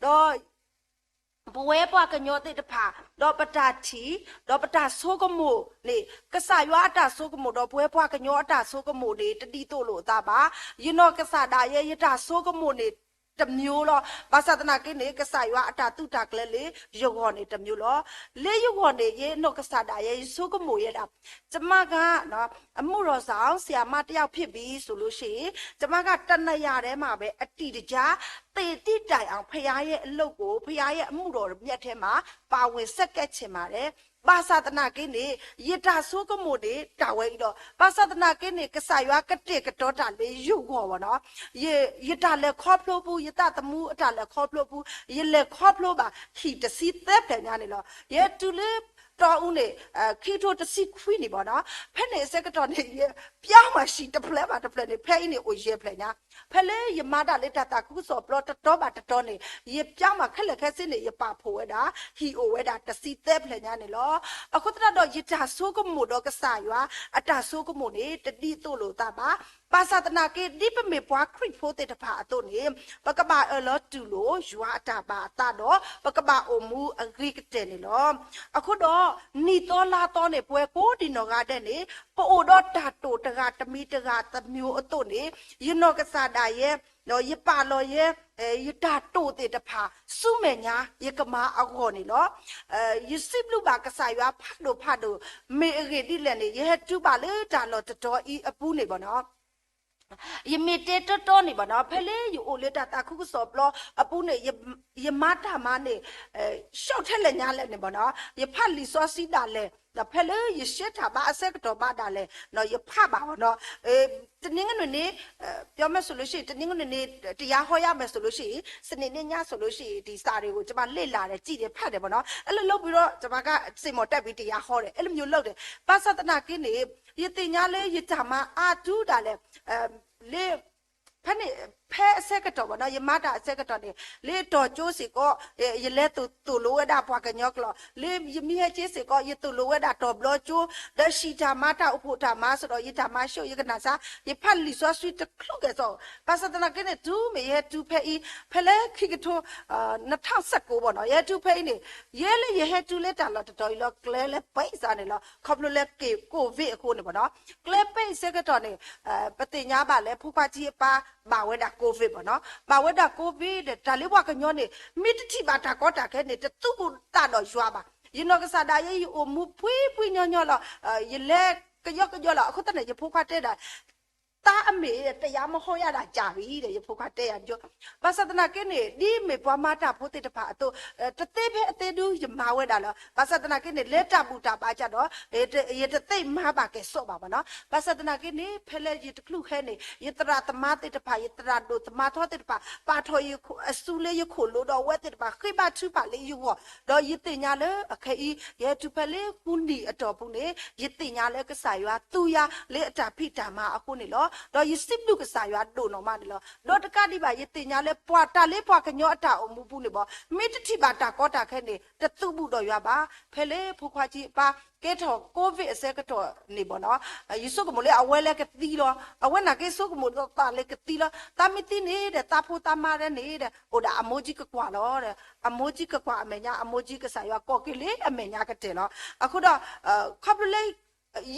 ဒီး ပဝဲပှၤကညီသ့ၣ်တဖၣ် ဒီးပတၢ်ထံၣ် ဒီးပတၢ်ဆိကမိၣ်န့ၣ် ကစၢ်ယွၤအတၢ်ဆိကမိၣ်ဒီးပဝဲပှၤကညီအတၢ်ဆိကမိၣ်န့ၣ် တဒ်သိးလိာ်အသးဘၣ်. ယနီၢ်ကစၢ်ဒၣ်ယဲ ယတၢ်ဆိကမိၣ်န့ၣ် တမျိုးလီၤ. ဘၣ်ဆၣ်သနာ်က့န့ၣ် ကစၢ်ယွၤအတၢ်သုးတၢ်ကျဲၤလၢယဂီၢ်န့ၣ်တမျိုးလီၤ. လၢယဂီၢ်န့ၣ် ယနီၢ်ကစၢ်ဒၣ်ယဲ ယဆိကမိၣ်ယဲဒၣ် ကျွန်မက အမှုတော်ဆောင် ဆရာမတစ်ယောက်ဖြစ်ပြီဆိုလို့ရှိရင် ကျွန်မက တစ်နေရာထဲမှာပဲ အတည်တကျ သေသည့်တိုင်အောင် ဘုရားရဲ့အလုပ်ကို ဘုရားရဲ့အမှုတော်မြတ်ထဲမှာ ပါဝင်ဆက်ကပ်ချင်ပါတယ်. ဘၣ်ဆၣ်သနာ်က့န့ၣ် ယတၢ်ဆိကမိၣ်န့ၣ် တၢ်ဝဲအံၤလီၤ. ဘၣ်ဆၣ်သနာ်က့န့ၣ် ကစၢ်ယွၤကတဲာ်ကတီၤတၢ်လၢယဂီၢ်ဘၣ်နီၤ. ယ- ယတၢ်လဲၤခီဖျိပူၤ ယသးသမူအတၢ်လဲၤခီဖျိပူၤ ယလဲၤခီဖျိဘၣ် ဟံၣ်တဆံသၢဖျၢၣ်ညါန့ၣ်လီၤ. ယဲတုၤလၢ တတီအူန့ၣ် ခံကထိတဆံခွံန့ၣ်ဘၣ်နီၤ, ဖဲန့ၣ်အဆၢကတီၢ်န့ၣ် ယပျီမၤဟံၣ်တဖျၢၣ်ဘၣ်တဖျၢၣ်န့ၣ် ဖဲအံၤန့ၣ်အိၣ်ယဲၢ်ဖျၢၣ်ညါ, ဖဲလၢယမၤတၢ်လၢတၢ်သးခုကစီၣ်ပျီတတီဘၣ်တတီန့ၣ် ယပျီမၤခဲလၢာ်ခဲဆ့န့ၣ် ယပာ်ဖှိၣ်ဝဲဒၣ် ဟံၣ်အိၣ်ဝဲဒၣ်တဆံသၢဖျၢၣ်ညါန့ၣ်လီၤ. အဃိသတးဒီးယတၢ်ဆိကမိၣ်ဒီးကစၢ်ယွၤ အတၢ်ဆိကမိၣ်န့ၣ် တဒ်သိးလိာ်သးဘၣ်. ဘၣ်ဆၣ်သနာ်က့ ဒ်ပမ့ၢ်ပှၤခရံာ်ဖိသ့ၣ်တဖၣ်အသိးန့ၣ် ပကဘၣ်အၢၣ်လီၤတူၢ်လိာ်ယွၤအတၢ်ဘၣ်အသးဒီး ပကဘၣ်အိၣ်မူအဂ့ၤကတၢၢ်န့ၣ်လီၤ. အဃိဒီး နံၣ်သီလါသီန့ၣ် ပဝဲကိးဒံနီၢ်ဂၤဒဲးန့ၣ် ပအိၣ်ဒီးတၢ်တိာ်တဂၤတမံၤတဂၤတမံၤအသိးန့ၣ် ယနီၢ်ကစၢ်ဒၣ်ယဲ ဒီးယပာ်လီၤယဲ ယတၢ်တိာ်သ့ၣ်တဖၣ် ဆူမဲာ်ညါ ယကမၤအဂီၢ်န့ၣ်လီၤ. ယစံးဘျုးဘၣ်ကစၢ်ယွၤဖးဒိၣ်ဖးဒိၣ် မ့ၢ်အဂ့ၢ်ဒ်လဲၣ်န့ၣ် ယဟဲတုၤဘၣ်လၢတၢ်လီၢ်တတီၤအံၤအပူၤန့ၣ်ဘၣ်နီၤ ယမ့ၢ်တဲတီတီန့ၣ်ဘၣ်နီၤ ဖဲလၢယအိၣ်လၢတၢ်သးခုကစီၣ်ပျီအပူၤန့ၣ် ယမၤတၢ်မၤန့ၣ် ရှော့ထဲလဲၣ်ညါလဲၣ်န့ၣ်ဘၣ်နီၤ ယဖးလံာ်စီဆှံဒၣ်လဲာ် ဒီးဖဲလၢယရှဲတၢ်ဘါအဆၢကတီၢ်ဘါဒၣ်လဲာ် ယဖးဘၣ်ဘၣ်နီၤ တနင်္ဂနွေနေ့ ပြောမယ်ဆိုလို့ရှိရင် တနင်္ဂနွေနေ့ တရားဟောရမယ်ဆိုလို့ရှိရင် စနေနေ့ညဆိုလို့ရှိရင် ဒီစာတွေကို ကျွန်မလေ့လာတယ် ကြည့်တယ် ဖတ်တယ်ပေါ့နော် အဲ့လိုလုပ်ပြီးတော့ ကျွန်မကစိတ်မော်တက်ပြီးတရားဟောတယ် အဲ့လိုမျိုးလုပ်တယ် ဘာသာသနာ့ကင်းနေ ယသ့ၣ်ညါလၢ ယတၢ်မၤအါတူဒၣ်လဲာ် လၢ ဖဲန့ၣ် ဖဲအဆၢကတီၢ်ဘၣ်နီၤ ယမၤတၢ်အဆၢကတီၢ်န့ၣ် လၢတီၤကၠိစ့ၢ်ကီး ယလဲၤသိၣ်လိဝဲဒၣ်ပှၤကညီကျိာ် လၢယမ့ၢ်ဟဲက့ၤစ့ၢ်ကီး ယသိၣ်လိဝဲဒၣ်တီၤဘျီကၠိ ဒီးဟံၣ်တၢ်မၤတၢ်အိၣ်ဖှိၣ်တၢ်မၤစ့ၢ်ကီး ယတၢ်မၤဆိၣ် ယကနၣ်စၢ် ယဖးလံာ်စီဆှံတချုးကဲၣ်ဆိး ဘၣ်ဆၣ်သနာ်က့န့ၣ် တုၤမ့ၢ်ယဟဲတုၤဖဲအံၤ ဖဲလၢခံကထိ နှစ်ထောင့်ဆယ့်ကိုးဘၣ်နီၤ ယဟဲတုၤဖဲအံၤန့ၣ် ယဲလၢယဟဲတုၤလၢတၢ်လီၢ်တတီၤအံၤလီၤ ကျဲလၢပဲစၢ်န့ၣ်လီၤ ခီဖျိလၢ ကိုဗစ်အဃိန့ၣ်ဘၣ်နီၤ ကျဲပဲအံၤဆၢကတီၢ်န့ၣ် ပသ့ၣ်ညါဘၣ်လၢ ဖိခွါထံအပၢ် ဘၣ်ဝဲဒၣ် ကိုဗစ်ဘၣ်နီၤ ဘၣ်ဝဲဒၣ် ကိုဗစ်ဒီး တၢ်လၢပှၤကညီန့ၣ် မ့ၢ်တထံၣ်ဘၣ်တၢ်ကီတၢ်ခဲန့ၣ် တသူၣ်ဘၣ်သးဒီးယွၤဘၣ် ယနီၢ်ကစၢ်ဒၣ်ယဲ ယအိၣ်မူပှံၤပှံၤညီညီလီၤ ယလဲၤကယီကယီလီၤ အဃိသတးန့ၣ် ယဖိခွါတဲဒၣ် သားအမေတရားမဟောရတာကြာပြီတဲ့ ယဖိခွါတဲယၤ ဘၣ်ဆၣ်သနာ်က့န့ၣ် ဒ်မ့ၢ်ပှၤမၤတၢ်ဖိသ့ၣ်တဖၣ်အသိး တသ့ဖဲအသ့ဒု ယမၤဝဲဒၣ်လီၤ ဘၣ်ဆၣ်သနာ်က့န့ၣ် လဲၤတၢ်ဘူၣ်တၢ်ဘါကဒီး ယတသ့မၤဘၣ်ကဲၣ်ဆိးဘၣ်ဘၣ်နီၤ ဘၣ်ဆၣ်သနာ်က့န့ၣ် ဖဲလၢယတချုးဟဲန့ၣ် ယသရၣ်သမါသ့ၣ်တဖၣ် ယသရၣ်ဒိၣ်သမါထီသ့ၣ်တဖၣ် ပာ်ထီၣ်ယအစုလၢယခိၣ်လိၤဒီးအဝဲသ့ၣ်တဖၣ် ဃ့ဘါထုကဖၣ်လၢယဂီၢ် ဒီးယသ့ၣ်ညါလၢအခဲအံၤ ယဟဲတုၤဖဲလၢဃုနံၣ်အတီၢ်ပူၤန့ၣ် ယသ့ၣ်ညါလၢကစၢ်ယွၤသူယၤလၢအတၢ်ဖံးတၢ်မၤအဃိန့ၣ်လီၤ. ဒီးယစံးဘျုးကစၢ်ယွၤဒိၣ်နီၢ်မးန့ၣ်လီၤ. ဒီးတကးဒံးဘၣ် ယသ့ၣ်ညါလၢပှၤတၢ်လၢပှၤကညီအတၢ်အိၣ်မူပူၤန့ၣ်ဘၣ် မ့ၢ်တထံၣ်ဘၣ်တၢ်ကီတၢ်ခဲန့ၣ် တသူၣ်ဘူးဒီးယွၤဘၣ်. ဖဲလၢဖိခွါကံအပၢ် ကဲထီၣ် ကိုဗစ် အဆၢကတီၢ်န့ၣ်ဘၣ်နီၤ ယဆိကမိၣ်လၢအဝဲလၢကသံလီၤ. အဝဲနာ်က့ဆိကမိၣ်ဒီးသးလၢကသံလီၤ. သးမ့ၢ်သံန့ၣ်ဒီး သးဖိသးမါဒဲန့ၣ်ဒီး အိၣ်ဒၣ်အမိၢ်ကံကကွၢ်လီၤ. အမိၢ်ကံကကွၢ်အမဲာ်ညါ အမိၢ်ကံကစၢ်ယွၤ ကိးက့ၤလၢအမဲာ်ညါကတၢၢ်လီၤ. အဃိဒီး ခီဖျိလၢ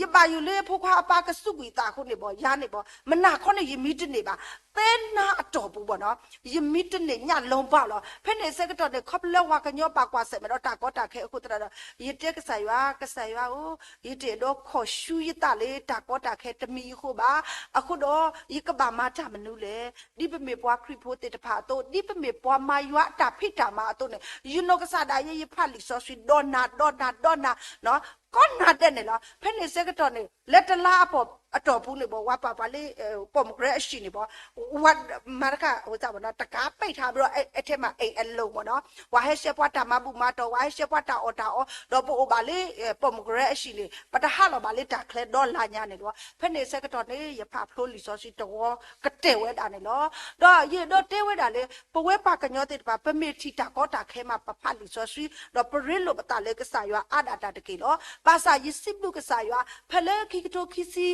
ယဘၣ်ယိၣ်လၢဖိခွါအပၢ်ကစူးကွံာ်သးအဃိန့ၣ်ဘၣ် ယၤန့ၣ်ဘၣ် မနၤခီန့ၣ် ယမံတန့ၢ်ဘၣ် သၢနၤအတီၢ်ပူၤဘၣ်နီၤ ယမံတန့ၢ်ညၣ်လီၤဘၣ်လီၤ. ဖဲန့ၣ်အဆၢကတီၢ်န့ၣ် ခီဖျိလၢပှၤကညီဘၣ်ကွၢ်ဆၢၣ်မဲာ်ဒီးတၢ်ကီတၢ်ခဲအဃိသတးဒီး ယတဲကစၢ်ယွၤ ကစၢ်ယွၤဧၢ, ယတအဲၣ်ဒိးခိးဆူယသးလၢတၢ်ကီတၢ်ခဲတမံၤအဃိဘၣ်. အဃိဒီး ယကဘၣ်မၤတၢ်မနုၤလဲၣ်. ဒ်ပမ့ၢ်ပှၤခရံာ်ဖိသ့ၣ်တဖၣ်အသိး, ဒ်ပမ့ၢ်ပှၤမၤယွၤအတၢ်ဖံးတၢ်မၤအသိးန့ၣ်, ယနီၢ်ကစၢ်ဒၣ်ယဲ ယဖးလံာ်စီဆှံ ဒီနၤဒီနၤဒီနၤ ကိးနၤဒဲးန့ၣ်လီၤ. ဖဲန့ၣ်ဆၢကတီၢ်န့ၣ် လၢတလါအတီၢ်ပူၤန့ၣ်ဘၣ် ဝၤပာ်ပှၤလၢ ပိာ်မုၣ်ကရၢအဟံၣ်န့ၣ်ဘၣ်, ဝၤမၤတခါ ဝဲတၢ်ဘၣ်နီၤ တကးပဲာ်ထါ ပြီးတော့ အဲထဲမှာ အိမ်အလုံး ပေါ့နော်, ဝၤဟဲရှဲပှၤတၢ်မၤဘူၣ်မၤတီၢ်, ဝၤဟဲရှဲပှၤတၢ်အီၣ်တၢ်အီ, ဒီးပအိၣ်ဘၣ်လၢ ပိာ်မုၣ်ကရၢအဟံၣ်န့ၣ် ပတဟးလီၤဘၣ်လၢတၢ်ချၢဒီလါညါန့ၣ်လီၤ. ဖဲန့ၣ်ဆၢကတီၢ်န့ၣ် ယဖးဖျိလံာ်စီဆှံတဝီကတၢၢ်ဝဲဒၣ်န့ၣ်လီၤ. ဒီးယအဲၣ်ဒိးတဲဝဲဒၣ်လၢ ပဝဲပှၤကညီသ့ၣ်တဖၣ် ပမ့ၢ်ထံၣ်တၢ်ကီတၢ်ခဲမး ပဖးလံာ်စီဆှံ ဒီးပရ့လိာ်ပသးလၢကစၢ်ယွၤအါဒၣ်တၢ်တက့ၢ်လီၤ. ဘၣ်ဆၣ်ယစံးဘျုးကစၢ်ယွၤ ဖဲလၢခံကထိခံဆံ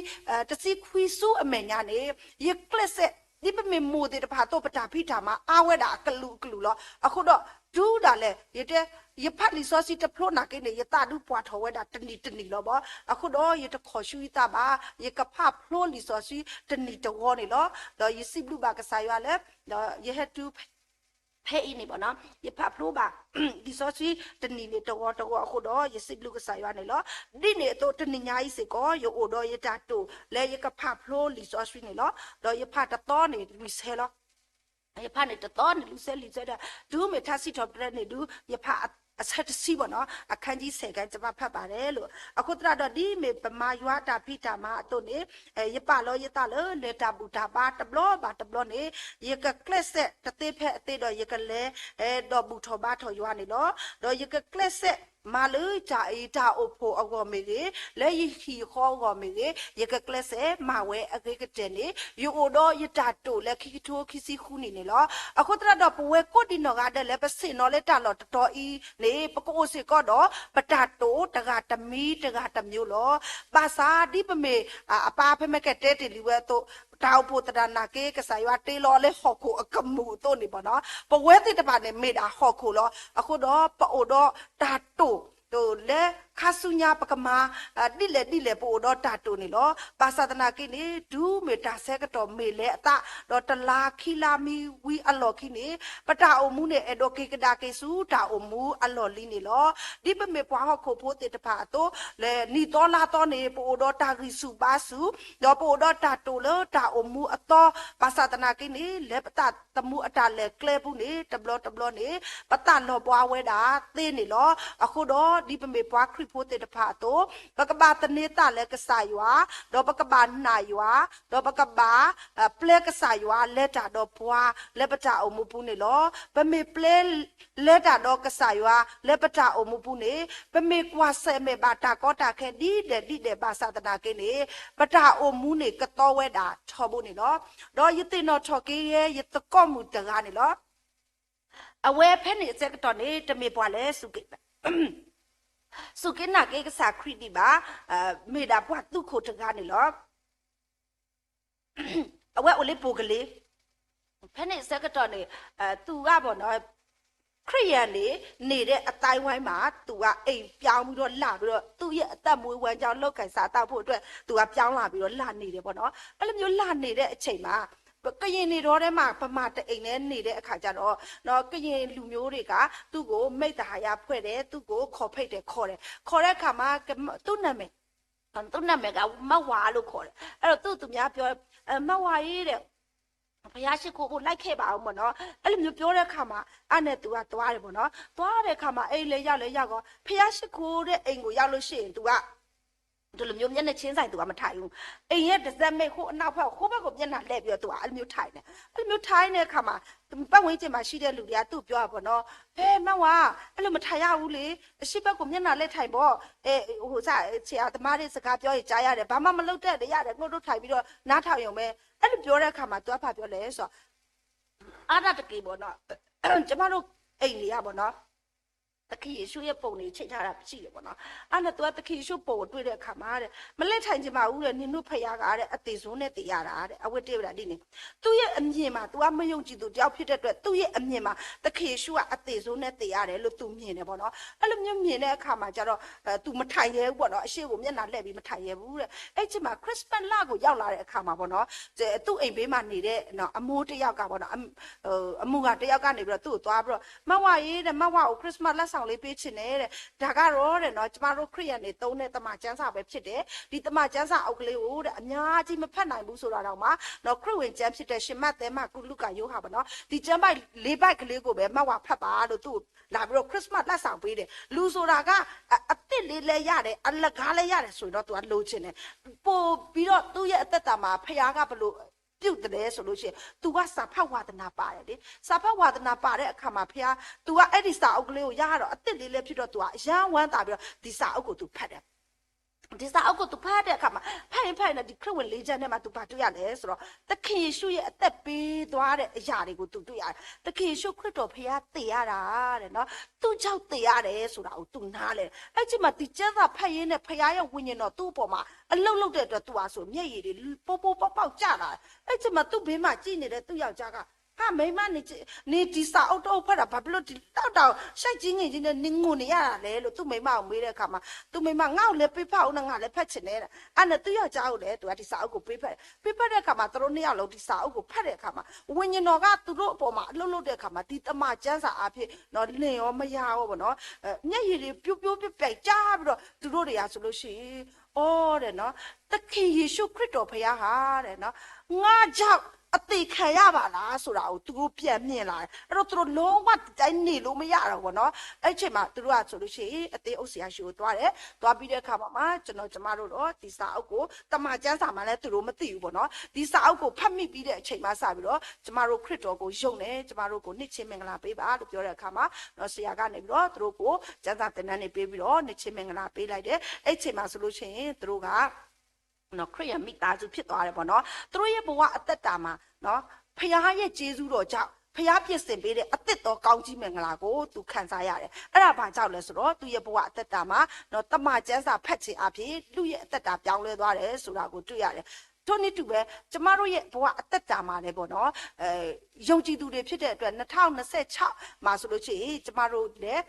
တဆံခွံဆူအမဲာ်ညါန့ၣ် ယကျဲးစၢး ဒ်ပမ့ၢ်မိၢ်သ့ၣ်တဖၣ်အသိး ပတၢ်ဖံးတၢ်မၤအါဝဲဒၣ်အကလုာ်ကလုာ်လီၤ. အဃိဒီး တုၤဒၣ်လဲာ် ယတဲ ယဖးလံာ်စီဆှံတဖျိနာ်က့န့ၣ် ယသးဒုးပှၢ်ထီၣ်ဝဲဒၣ်တနံၤတနံၤလီၤဘၣ်. အဃိဒီးယတခိးဆူယသးဘၣ်, ယကဖးဖျိလံာ်စီဆှံတနံၤတဝီန့ၣ်လီၤ. ဒီးယစံးဘျုးဘၣ်ကစၢ်ယွၤလၢ ဒီးယဟဲတုၤ ဖဲအံၤန့ၣ်ဘၣ်နီၤ ယဖးဖျိဘၣ် လံာ်စီဆှံတနံၤန့ၣ် တဝီတဝီအဃိဒီး ယစံးဘျုးကစၢ်ယွၤန့ၣ်လီၤ. ဒ်န့ၣ်အသိး တနံၤညါအံၤစ့ၢ်ကီး ယအိၣ်ဒီးယတၢ်တိာ်လၢယကဖးဖျိလံာ်စီဆှံန့ၣ်လီၤ. ဒီးယဖးတသီန့ၣ် လွံၢ်ဆဲလီၤ. ယဖးန့ၣ်တသီန့ၣ်လွံၢ်ဆဲလွံၢ်ဆဲဒီး တုၤမ့ၢ်ထါစံးထီၣ်ပတြၢၤန့ၣ်ဒုး ယဖးအဆၢတဆံဘၣ်နီၤ အခန်းကြီးဆယ် ကစၢ်ဖးဖးဘၣ်လဲၣ်လိၤ. အဃိသတးဒီး ဒ်မ့ၢ်ပမၤယွၤအတၢ်ဖံးတၢ်မၤအသိးန့ၣ် ယပာ်လီၤယသးလၢ လဲၤတၢ်ဘူၣ်တၢ်ဘါတဘျီဘၣ်တဘျီန့ၣ် ယကကျဲးစၢးတသ့ဖဲအသ့ဒီး ယကလဲၤ ဒီးဘူၣ်ထီၣ်ဘါထီၣ်ယွၤန့ၣ်လီၤ. ဒီးယကကျဲးစၢး မၤလၢယတၢ်အံၤတၢ်အိၣ်ဖှိၣ်အဂီၢ်မ့ၢ်ဂ့ၤ, လၢယဟံၣ်ယဃီအဂီၢ်မ့ၢ်ဂ့ၤ, ယကကျဲးစၢးမၤဝဲအဂ့ၤကတၢၢ်န့ၣ်, ယအိၣ်ဒီးယတၢ်တိာ်လၢခံကထိခံဆံဃုနံၣ်န့ၣ်လီၤ. အဃိသတးဒီး ပဝဲကိးဒံနီၢ်ဂၤဒဲးလၢပဆ့ၣ်နီၤလၢတၢ်လီၢ်တတီၤအံၤန့ၣ် ပကအိၣ်စ့ၢ်ကီးဒီး ပတၢ်တိာ်တဂၤတမံၤတဂၤတမံၤလီၤ. ဘၣ်ဆၣ်ဒ်ပမ့ၢ် အပၢ်ဖဲမ့ၢ်ကတဲတ့ၢ်လံဝဲအသိး, တၢ်အိၣ်ဖှိၣ်သရၣ်နာ်က့ ကစၢ်ယွၤတ့လီၤလၢဟီၣ်ခိၣ်အကမူၣ်အသိးန့ၣ်ဘၣ်နီၤ, ပဝဲသ့ၣ်တဖၣ်န့ၣ်မ့ၢ်ဒၣ်ဟီၣ်ခိၣ်လီၤ. အဃိဒီးပအိၣ်ဒီးတၢ်တိာ် လၢခါဆူညါပကမၤ ဒ်လဲၣ်ဒ်လဲၣ် ပအိၣ်ဒီးတၢ်တိာ်န့ၣ်လီၤ. ဘၣ်ဆၣ်သနာ်က့န့ၣ် တုၤမ့ၢ်တၢ်ဆၢကတီၢ်မ့ၢ်လဲၤအသး ဒီးတလါခံလါမံဝံၤအလီၢ်ခံန့ၣ် ပတၢ်အိၣ်မူန့ၣ် အဲၣ်ဒိးက့ၤကဒါက့ၤဆူတၢ်အိၣ်မူအလီၢ်လံၤန့ၣ်လီၤ. ဒ်ပမ့ၢ်ပှၤဟီၣ်ခိၣ်ဖိသ့ၣ်တဖၣ်အသိး, လၢနံၣ်သီလါသီန့ၣ် ပအိၣ်ဒီးတၢ်ဂံၢ်ဆူၣ်ဘါဆူၣ်, ဒီးပအိၣ်ဒီးတၢ်တိာ်လၢတၢ်အိၣ်မူအသီ, ဘၣ်ဆၣ်သနာ်က့န့ၣ် လၢပသးသမူအတၢ်လဲၤကျဲပူၤန့ၣ် တဘျီတဘျီန့ၣ် ပသးလီၤဘှါဝဲဒၣ်သ့န့ၣ်လီၤ. အဃိဒီးဒ်ပမ့ၢ်ပှၤခရံာ်ဖိသ့ၣ်တဖၣ်အသိး, ပကဘၣ်သန့ၤသးလၢကစၢ်ယွၤ, ဒီးပကဘၣ်နာ်ယွၤ, ဒီးပကဘၣ် ပျဲကစၢ်ယွၤလၢတၢ်ဒီးပှၤ လၢပတၢ်အိၣ်မူပူၤန့ၣ်လီၤ. ပမ့ၢ်ပျဲလၢတၢ်ဒီးကစၢ်ယွၤလၢပတၢ်အိၣ်မူပူၤန့ၣ်, ပမ့ၢ်ကွၢ်ဆၢၣ်မဲာ်ဘၣ်တၢ်ကီတၢ်ခဲဒ်လဲၣ်ဒ်လဲၣ်ဘၣ်ဆၣ်သနာ်က့န့ၣ်, ပတၢ်အိၣ်မူန့ၣ်ကသီဝဲဒၣ်ထီဘိန့ၣ်လီၤ. ဒီးယသ့ၣ်နီၣ်ထီၣ်က့ၤယဲ ယသကိးမုၣ်တဂၤန့ၣ်လီၤ. အဝဲဖဲန့ၣ်အဆၢကတီၢ်န့ၣ် တမ့ၢ်ပှၤလၢ စူၢ်က့ၤနာ်က့ၤကစၢ်ခရံာ်ဒံးဘၣ်, မ့ၢ်ဒၣ်ပှၤသူခိၣ်တဂၤန့ၣ်လီၤ. အဝဲအိၣ်လၢပိၤကလ့ၤ, ဖဲန့ၣ်အဆၢကတီၢ်န့ၣ်, သူကဘၣ်နီၤ, ခရံာ်ယၤန့ၣ် နေတဲ့အသိုင်းအဝိုင်းမှာ သူကအိမ်ပြောင်းပြီးတော့လာပြီးတော့ သူ့ရဲ့အသက်မွေးဝမ်းကြောင်းလုပ်ကိုင်စားသောက်ဖို့အတွက် သူကပြောင်းလာပြီးတော့ လာနေတယ်ပေါ့နော်. အဲ့လိုမျိုးလာနေတဲ့အချိန်မှာ ကရင်တွေထဲမှာ ဗမာတအိမ်နဲ့နေတဲ့အခါကျတော့ ကရင်လူမျိုးတွေက သူ့ကိုမိတ်သဟာယဖွဲ့တယ်, သူ့ကိုခေါ်ဖိတ်တယ်, ခေါ်တယ်, ခေါ်တဲ့အခါမှာ သူ့နာမည် သူ့နာမည်က မဝါလို့ခေါ်တယ်. အဲ့တော့ သူ့သူများပြော, အဲ, မဝါကြီးတဲ့, ဘုရားရှိခိုးဖို့လိုက်ခဲ့ပါဦးပေါ့နော်. အဲ့လိုမျိုးပြောတဲ့အခါမှာ အဲ့နဲ့သူကသွားတယ်ပေါ့နော်. သွားတဲ့အခါမှာ အိမ်လည်းရောက်လည်းရောက်ကော ဘုရားရှိခိုးတဲ့အိမ်ကိုရောက်လို့ရှိရင် သူက ဒီလိုမျိုးမျက်နှာချင်းဆိုင် သူကမထိုင်ဘူး. အိမ်ရဲ့တစ်စက်မ့ၢ်ဟိုအနောက်ဘက် ဟိုဘက်ကိုမျက်နှာလှည့်ပြီးတော့ သူကအဲ့လိုမျိုးထိုင်တယ်. အဲ့လိုမျိုးထိုင်တဲ့အခါမှာ ပတ်ဝန်းကျင်မှာရှိတဲ့လူတွေက သူ့ပြောတာပေါ့နော်. ဟဲ, မဝါ, အဲ့လိုမထိုင်ရဘူးလေ. အရှေ့ဘက်ကိုမျက်နှာလှည့်ထိုင်ပေါ့. အဲ, ဟိုစ, ဆရာသမားတွေစကားပြောရင်ကြားရတယ်. ဘာမှမလုပ်တတ်တယ်, ရတယ်, ငို့တို့ထိုင်ပြီးတော့နားထောင်ရုံပဲ. အဲ့လိုပြောတဲ့အခါမှာ သူကဘာပြောလဲဆိုတော့, အားရတကယ်ပေါ့နော်. ကျမတို့အိမ်တွေကပေါ့နော်, သခင်ယေရှုရဲ့ပုံတွေချိတ်ထားတာရှိတယ်ပေါ့နော်. အဲ့တော့ သူကသခင်ယေရှုပုံကိုတွေ့တဲ့အခါမှာတဲ့, မလှည့်ထိုင်ချင်ပါဘူးတဲ့, နင်တို့ဘုရားကတဲ့, အသက်ဆုံးနဲ့သေရတာတဲ့, အဝဲတ့ဝဲဒၣ်ဒ်န့ၣ်. သူ့ရဲ့အမြင်မှာ သူကမယုံကြည်သူတစ်ယောက်ဖြစ်တဲ့အတွက် သူ့ရဲ့အမြင်မှာ သခင်ယေရှုကအသက်ဆုံးနဲ့သေရတယ်လို့ သူမြင်တယ်ပေါ့နော်. အဲ့လိုမျိုးမြင်တဲ့အခါမှာကျတော့, အဲ, သူမထိုင်ရဲဘူးပေါ့နော်. အရှေ့ကိုမျက်နှာလှည့်ပြီးမထိုင်ရဲဘူးတဲ့. အဲ့ချိန်မှာ Christmas လကိုရောက်လာတဲ့အခါမှာပေါ့နော်, သူ့အိမ်ဘေးမှာနေတဲ့နော်, အမိုးတစ်ယောက်ကပေါ့နော်, အ, အဲ, အမုၢ်ဂၤတစ်ယောက်ကနေပြီးတော့ သူ့ကိုသွားပြီးတော့, မဝါရေတဲ့, မဝါကို Christmas လက်ဆောင်လေးပေးချင်တယ်တဲ့. ဒါကတော့တဲ့နော်, ကျမတို့ခရစ်ယာန်တွေသုံးတဲ့သမ္မာကျမ်းစာပဲဖြစ်တယ်. ဒီသမ္မာကျမ်းစာအုပ်ကလေးကိုတဲ့, အများကြီးမဖတ်နိုင်ဘူးဆိုတာတောင်မှနော်, ခရစ်ဝင်ကျမ်းဖြစ်တဲ့ ရှင်မဿဲ, မၢ်ကူး, လူကာ, ယိုဟန်ပေါ့နော်, ဒီကျမ်းပိုဒ်လေးပိုဒ်ကလေးကိုပဲ မဝါဖတ်ပါလို့ သူ့ကိုလာပြီးတော့ Christmas လက်ဆောင်ပေးတယ်. လူဆိုတာက, အ, အသစ်လေးလည်းရတယ်, အလကားလည်းရတယ်ဆိုရင်တော့ သူကလိုချင်တယ်. ပိုပြီးတော့ သူ့ရဲ့အသက်တာမှာ ဘုရားကဘယ်လို ပြုတ်သလဲဆိုလို့ရှိရင်, သူကစာဖတ်ဝါသနာပါတယ်လေ. စာဖတ်ဝါသနာပါတဲ့အခါမှာ ဘုရား, သူကအဲ့ဒီစာအုပ်ကလေးကိုရတော့ အသစ်လေးလည်းဖြစ်တော့ သူကအရမ်းဝမ်းသာပြီးတော့ ဒီစာအုပ်ကိုသူဖတ်တယ်. ဒီစာအုပ်ကိုသူဖတ်တဲ့အခါမှာ, ဖတ်ရင်ဖတ်ရင်ဒီခရစ်ဝင်လေးကျမ်းထဲမှာ သူဘာတွေ့ရလဲဆိုတော့, သခင်ယေရှုရဲ့အသက်ပေးသွားတဲ့အရာတွေကိုသူတွေ့ရတယ်. သခင်ယေရှုခရစ်တော်ဘုရားသေရတာတဲ့နော်, သူ့ကြောင့်သေရတယ်ဆိုတာကိုသူနားလည်တယ်. အဲ့ဒီမှာ ဒီကျမ်းစာဖတ်ရင်းနဲ့ ဘုရားရဲ့ဝိညာဉ်တော်သူ့အပေါ်မှာ အလုပ်လုပ်တဲ့အတွက် သူဟာဆိုမျက်ရည်တွေ ပိုပိုပေါက်ပေါက်ကျလာတယ်. အဲ့ဒီမှာ သူ့မိန်းမကြည့်နေတဲ့ သူ့ယောက်ျားက, ဟာ, မိန်းမ, နင်ဒီစာအုပ်တအုပ်ဖတ်တာ ဘာဖြစ်လို့ဒီလောက်တောင် ရှက်ကြီးငိုကြီးနဲ့ နင်ငိုနေရတာလဲလို့ သူ့မိန်းမကိုမေးတဲ့အခါမှာ, သူ့မိန်းမ, ငါ့ကိုလည်းပေးဖတ်ဦးနော်, ငါလည်းဖတ်ချင်တယ်တဲ့. အဲ့နဲ့ သူ့ယောက်ျားကိုလည်း သူကဒီစာအုပ်ကိုပေးဖတ်တယ်. ပေးဖတ်တဲ့အခါမှာ သူတို့နှစ်ယောက်လုံးဒီစာအုပ်ကိုဖတ်တဲ့အခါမှာ, ဝိညာဉ်တော်ကသူတို့အပေါ်မှာအလုပ်လုပ်တဲ့အခါမှာ, ဒီသမ္မာကျမ်းစာအားဖြင့်နော်, လင်ရောမယားရောပေါ့နော်, အဲ, မျက်ရည်တွေ ပြိုပြိုပြက်ပြက်ကျပြီးတော့ သူတို့တွေဟာဆိုလို့ရှိရင်, အော်တဲ့နော်, သခင်ယေရှုခရစ်တော်ဘုရားဟာတဲ့နော်, ငါကြောင့် အသေခံရပါလားဆိုတာကို သူတို့ပြန်မြင်လာတယ်။ အဲ့တော့ သူတို့လုံးဝ တိုင်းနေလို့မရတော့ဘူးပေါ့နော်။ အဲ့ချိန်မှာ သူတို့ကဆိုလို့ရှိရင် အသင်းအုပ်ဆရာရှိကိုသွားတယ်။ သွားပြီးတဲ့အခါမှာမှ ကျွန်တော် ကျမတို့တော့ ဒီစာအုပ်ကို တမန်ကျမ်းစာမှလည်း သူတို့မသိဘူးပေါ့နော်။ ဒီစာအုပ်ကို ဖတ်မိပြီးတဲ့အချိန်မှစပြီးတော့ ကျမတို့ ခရစ်တော်ကို ယုံတယ်။ ကျမတို့ကို နှစ်ချင်းမင်္ဂလာပေးပါလို့ ပြောတဲ့အခါမှာ နော် ဆရာကနေပြီးတော့ သူတို့ကို ကျမ်းစာသင်တန်းတွေပေးပြီးတော့ နှစ်ချင်းမင်္ဂလာပေးလိုက်တယ်။ အဲ့ချိန်မှာဆိုလို့ရှိရင် သူတို့က နော် ခရစ်ယာန်မိသားစုဖြစ်သွားတယ်ပေါ့နော်။ သူတို့ရဲ့ဘဝအသက်တာမှာ နော် ဘုရားရဲ့ကျေးဇူးတော်ကြောင့် ဘုရားပြင်ဆင်ပေးတဲ့အသစ်သောကောင်းကြီးမင်္ဂလာကို သူခံစားရတယ်။ အဲ့ဒါဘာကြောင့်လဲဆိုတော့ သူ့ရဲ့ဘဝအသက်တာမှာ နော် တမန်ကျမ်းစာဖတ်ခြင်းအားဖြင့် လူရဲ့အသက်တာပြောင်းလဲသွားတယ်ဆိုတာကိုတွေ့ရတယ်။ ထို့နည်းတူပဲ ကျမတို့ရဲ့ဘဝအသက်တာမှာလည်းပေါ့နော် အဲ ယုံကြည်သူတွေဖြစ်တဲ့အတွက် နှစ်ထောင်နှစ်ဆယ့်ခြောက်မှာဆိုလို့ရှိရင် ကျမတို့လည်း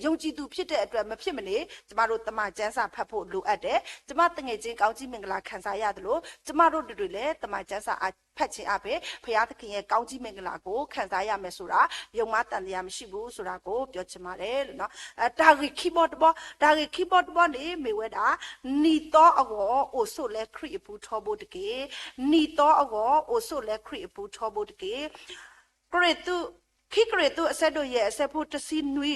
ယုံကြည်သူဖြစ်တဲ့အတွက် မဖြစ်မနေ ကျမတို့တမန်ကျမ်းစာဖတ်ဖို့လိုအပ်တယ်။ ကျမသူငယ်ချင်းကောင်းကြီးမင်္ဂလာခံစားရသလို ကျမတို့တွေလည်း တမန်ကျမ်းစာဖတ်ခြင်းအားဖြင့် ဘုရားသခင်ရဲ့ကောင်းကြီးမင်္ဂလာကို ခံစားရမယ်ဆိုတာ ယုံမှားသံသယမရှိဘူးဆိုတာကို ပြောချင်ပါတယ်လို့နော်။ အဲ တၢ်ဂ့ၢ်ခံဘီတဘီ တၢ်ဂ့ၢ်ခံဘီတဘီန့ၣ် မ့ၢ်ဝဲဒၣ် နံၤသီအဂီၢ် အိၣ်ဆိးလၢခရံာ်အပူၤထီဘိတက့ၢ်. နံၤသီအဂီၢ် အိၣ်ဆိးလၢခရံာ်အပူၤထီဘိတက့ၢ်. ကရံၣ်သူး ခံကရံၣ်သူး အဆၢဒိၣ်ယဲၢ် အဆၢဖိတဆံနွံ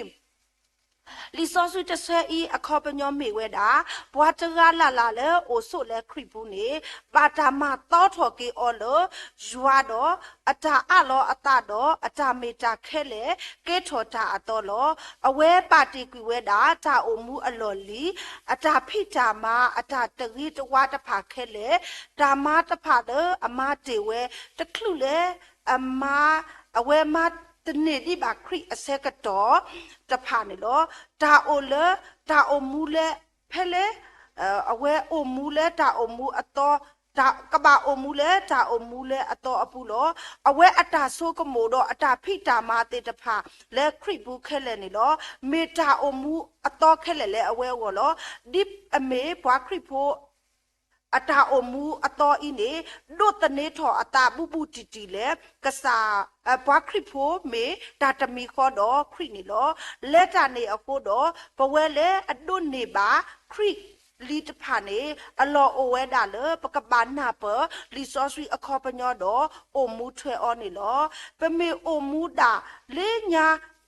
လံာ်စီဆှံတဆၢအံၤ အခီပညီမ့ၢ်ဝဲဒၣ် ပှၤတဂၤလၢ်လၢ်လၢအိၣ်ဆိးလၢခရံာ်ပူၤန့ၣ် ဘၣ်တၢ်မၤသီထီၣ်က့ၤအီၤလၢ ယွၤဒီး အတၢ်အးလီၤအသးဒီး အတၢ်မ့ၢ်တၢ်ခဲလၢာ် ကဲထီၣ်တၢ်အသီလီၤ. အဝဲပာ်တ့ၢ်ကွံာ်ဝဲဒၣ် တၢ်အိၣ်မူအလီၢ်လံၤ, အတၢ်ဖံးတၢ်မၤ, အတၢ်တဂ့ၤတဝါတဖၣ်ခဲလၢာ်, တၢ်မၤတဖၣ်လၢအမၤတ့ၢ်ဝဲ တချုးလၢ အမၤ အဝဲမၤတန့ၢ်ဒံးဘၣ်ခရံာ်အဆၢကတီၢ်တဖၣ်န့ၣ်လီၤ. တၢ်အိၣ်လၢ တၢ်အိၣ်မူလၢ ဖဲလၢ အဝဲအိၣ်မူလၢတၢ်အိၣ်မူအသီ ကဘၣ်အိၣ်မူလၢတၢ်အိၣ်မူလၢအသီအပူၤလီၤ. အဝဲအတၢ်ဆိကမိၣ်ဒီးအတၢ်ဖံးတၢ်မၤသ့ၣ်တဖၣ်လၢခရံာ်ပူၤခဲလၢာ်န့ၣ်လီၤ. မ့ၢ်တၢ်အိၣ်မူအသီခဲလၢာ်လၢအဝဲအဂီၢ်လီၤ. ဒ်အမ့ၢ်ပှၤခရံာ်ဖိ အတၢ်အိၣ်မူအသီအံၤန့ၣ် ဒိးသန့ၤထီၣ်အသးဘူးဘူးတံၢ်တံၢ်လၢ ကစၢ် ပှၤခရံာ်ဖိမ့ၢ်တၢ်တမံၤဃီဒီးခရံာ်န့ၣ်လီၤ. လၢတၢ်န့ၣ်အဃိဒီး ပဝဲလၢအဒိးန့ၢ်ဘၣ်ခရံာ်လံတဖၣ်န့ၣ် အလီၢ်အိၣ်ဝဲဒၣ်လၢ ပကဘၣ်နၢ်ပၢၢ် လံာ်စီဆှံအခီပညီဒီး အိၣ်မူထွဲအီၤန့ၣ်လီၤ. ပမ့ၢ်အိၣ်မူဒၣ်လၢညါ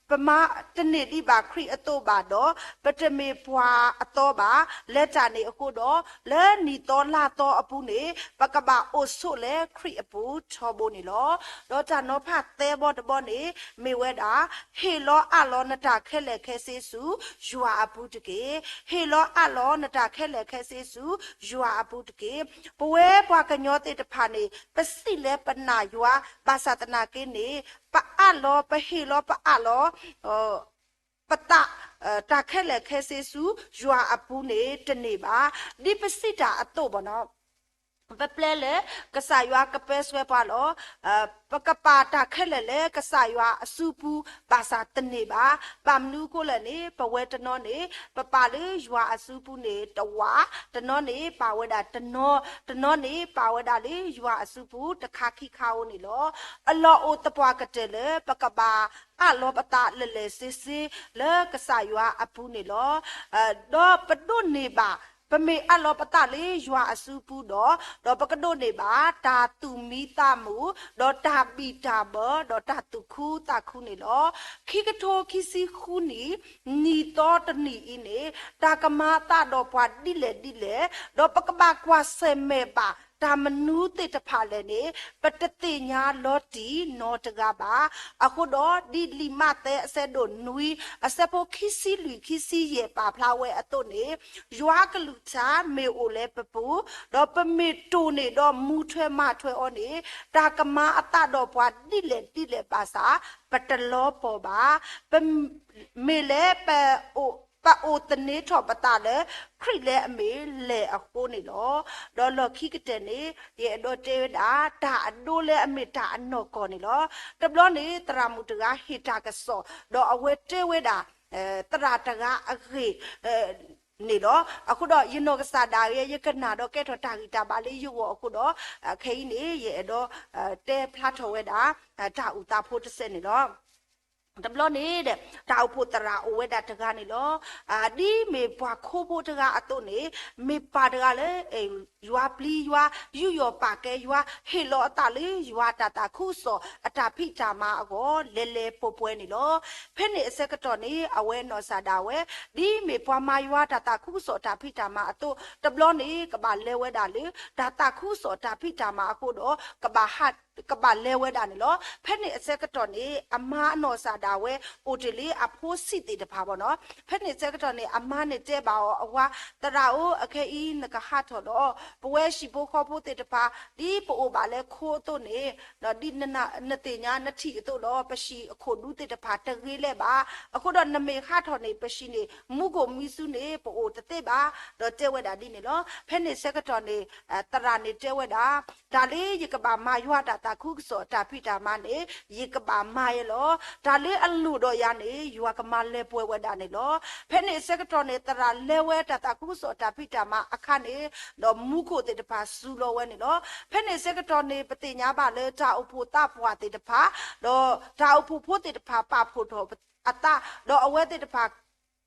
ပမၤတန့ၢ်ဒံးဘၣ်ခရံာ်အသိးဘၣ်ဒီး ပတမ့ၢ်ပှၤအသီဘၣ်. လၢတၢ်န့ၣ်အဃိဒီး လၢနံၣ်သီလါသီအပူၤန့ၣ် ပကဘၣ်အိၣ်ဆိးလၢခရံာ်အပူၤထီဘိန့ၣ်လီၤ. ဒီးတၢ်နီၤဖးသၢဘီတဘီန့ၣ် မ့ၢ်ဝဲဒၣ် ဟ့ၣ်လီၤအးလီၤနတၢ်ခဲလၢာ်ခဲဆ့ဆူ ယွၤအပူၤတက့ၢ်. ဟ့ၣ်လီၤအးလီၤနတၢ်ခဲလၢာ်ခဲဆ့ဆူ ယွၤအပူၤတက့ၢ်. ပဝဲပှၤကညီသ့ၣ်တဖၣ်န့ၣ် ပစံးလၢပနာ်ယွၤ ဘၣ်ဆၣ်သနာ်က့န့ၣ် ပအးလီၤ ပဟ့ၣ်လီၤပအးလီၤ ပသး တၢ်ခဲလၢာ်ခဲဆ့ဆူ ယွၤအပူၤန့ၣ်တန့ၢ်ဘၣ်. ဒ်ပစံးတၢ်အသိးဘၣ်နီၤ ပပျဲလၢ ကစၢ်ယွၤကပၢဆှၢပှၤလီၤ. ပကပာ်တၢ်ခဲလၢာ်လၢကစၢ်ယွၤအစုပူၤ ဘၣ်ဆၣ်တန့ၢ်ဘၣ်. ဘၣ်မနုၤအဃိလဲၣ်န့ၣ် ပဝဲတနီၤန့ၣ် ပပာ်လၢယွၤအစုပူၤန့ၣ်တဝၣ်, တနီၤန့ၣ်ပာ်ဝဲဒၣ်တနီၤ, တနီၤန့ၣ်ပာ်ဝဲဒၣ်လၢယွၤအစုပူၤတခါခံခါဧိၤန့ၣ်လီၤ. အလီၢ်အိၣ်သပှၢ်ကတၢၢ်လၢ ပကဘၣ်အးလီၤပသးလၢာ်လၢာ်ဆ့ဆ့လၢကစၢ်ယွၤအပူၤန့ၣ်လီၤ. ဒီးပဒိးန့ၢ်ဘၣ် ပမ့ၢ်အးလီၤပသးလၢယွၤအစုပူၤဒီး, ဒီးပကဒိးန့ၢ်ဘၣ် တၢ်သူၣ်မံသးမုာ်, ဒီးတၢ်ဘံၣ်တၢ်ဘၢ, ဒီးတၢ်သူၣ်ခုသးခုန့ၣ်လီၤ. ခံကထိခံဆံဃုနံၣ် နံၣ်သီတနံၣ်အံၤန့ၣ် တၢ်ကမၤအသးဒီးပှၤဒ်လဲၣ်ဒ်လဲၣ်, ဒီးပကဘၣ်ကွၢ်ဆၢၣ်မဲာ်ဘၣ် တၢ်မနုၤသ့ၣ်တဖၣ်လဲၣ်န့ၣ် ပတသ့ၣ်ညါလီၤတံၢ်နီတဂၤဘၣ်. အဃိဒီး ဒ်လံာ်မးသဲအဆၢဒိၣ်နွံ အဆၢဖိခံဆံလွံၢ် ခံဆံယဲၢ် ပာ်ဖျါဝဲအသိးန့ၣ်, ယွၤကလုၢ်ကထါမ့ၢ်အိၣ်လၢပပူၤ, ဒီးပမ့ၢ်တိၢ်န့ၢ်ဒီးမူထွဲမၤထွဲအီၤန့ၣ်, တၢ်ကမၤအသးဒီးပှၤဒ်လဲၣ်ဒ်လဲၣ်ဘၣ်ဆၣ် ပတလီၤပှီၢ်ဘၣ်. ပ မ့ၢ်လၢပ ပအိၣ်သန့ၤထီၣ်ပသးလၢ ခရံာ်လၢအမ့ၢ်လဲၢ်အဃိန့ၣ်လီၤ. ဒီးလီၢ်ခံကတၢၢ်န့ၣ် ယအဲၣ်ဒိးတဲဝဲဒၣ် တၢ်အဒိလၢအမ့ၢ်တၢ်အနီၢ်ကီၢ်န့ၣ်လီၤ. တဘျီန့ၣ် သရၣ်မုၣ်တဂၤဟ့ၣ်တၢ်ကစီၣ် ဒီးအဝဲတဲဝဲဒၣ် သရၣ်တဂၤအဂ့ၢ် န့ၣ်လီၤ. အဃိဒီး ယနီၢ်ကစၢ်ဒၣ်ယဲ ယကနၣ်ဒီးကဲထီၣ်တၢ်ဂံၢ်တၢ်ဘါလၢယဂီၢ်အဃိဒီး ခဲအံၤန့ၣ် ယအဲၣ်ဒိး တဲဖျါထီၣ်ဝဲဒၣ် တၢ်အုၣ်သးဖိတစဲးန့ၣ်လီၤ. တဘျီန့ၣ်ဒီး တၢ်အိၣ်ဖှိၣ်သရၣ်အိၣ်ဝဲဒၣ်တဂၤန့ၣ်လီၤ. ဒ်မ့ၢ်ပှၤခိဖိတဂၤအသိးန့ၣ် မ့ၢ်ပၢ်တဂၤလၢ ယွၤပျံၤယွၤ ယူးယီၣ်ပာ်ကဲယွၤ ဟ့ၣ်လီၤအသးလၢယွၤတၢ်သးခုကစီၣ်အတၢ်ဖံးတၢ်မၤအဂီၢ် လဲၤလဲၤပှဲၤပှဲၤန့ၣ်လီၤ. ဖဲန့ၣ်အဆၢကတီၢ်န့ၣ် အဝဲနီၢ်စၢ်ဒၣ်ဝဲ ဒ်မ့ၢ်ပှၤမၤယွၤတၢ်သးခုကစီၣ်တၢ်ဖံးတၢ်မၤအသိး တဘျီန့ၣ် ကဘၣ်လဲၤဝဲဒၣ်လၢ တၢ်သးခုကစီၣ်တၢ်ဖံးတၢ်မၤအဃိဒီး ကဘၣ်ဟး ကဘၣ်လဲၤဝဲဒၣ်န့ၣ်လီၤ. ဖဲန့ၣ်အဆၢကတီၢ်န့ၣ် အမါအနီၢ်စၢ်ဒၣ်ဝဲ အိၣ်တ့ၢ်လံအဖိဆံးသ့ၣ်တဖၣ်ဘၣ်နီၤ. ဖဲန့ၣ်အဆၢကတီၢ်န့ၣ် အမါန့ၣ်တဲဘၣ်အီၤ အဝၤ သရၣ်ဧၢ အခဲအံၤနကဟးထီၣ်လီၤ. ပဝဲဟံၣ်ဖိဃီဖိသ့ၣ်တဖၣ် ဒ်ပအိၣ်ဘၣ်လၢခိအသိးန့ၣ် ဒ်နသ့ၣ်ညါနထံၣ်အသိးလီၤ. ပဟံၣ်အခိၣ်ဒူသ့ၣ်တဖၣ်တဂ့ၤလၢၤဘၣ်. အဃိဒီးနမ့ၢ်ဟးထီၣ်န့ၣ် ပဟံၣ်န့ၣ် မူခိၣ်မံဆူန့ၣ် ပအိၣ်တသ့ဘၣ်. ဒီးတဲဝဲဒၣ်ဒ်န့ၣ်လီၤ. ဖဲန့ၣ်ဆၢကတီၢ်န့ၣ် သရၣ်န့ၣ်တဲဝဲဒၣ် တၢ်လၢယကဘၣ်မၤယွၤတၢ်သးခုကစီၣ်တၢ်ဖံးတၢ်မၤန့ၣ် ယကဘၣ်မၤယဲလီၤ. တၢ်လၢအလိၣ်ဒီးယၤန့ၣ် ယွၤကမၤလၢပှဲၤဝဲဒၣ်န့ၣ်လီၤ. ဖဲန့ၣ်အဆၢကတီၢ်န့ၣ် သရၣ်လဲၤဝဲတၢ်သးခုကစီၣ်တၢ်ဖံးတၢ်မၤအခါန့ၣ် ဒီးမူခိၣ်သ့ၣ်တဖၣ်စူၤလီၤဝဲန့ၣ်လီၤ. ဖဲန့ၣ်အဆၢကတီၢ်န့ၣ် ပသ့ၣ်ညါဘၣ်လၢတၢ်အိၣ်ဖှိၣ်သးပှၢ်သ့ၣ်တဖၣ် ဒီးတၢ်အိၣ်ဖှိၣ်ဖိသ့ၣ်တဖၣ်ပာ်ဖှိၣ်ထီၣ်အသး ဒီးအဝဲသ့ၣ်တဖၣ်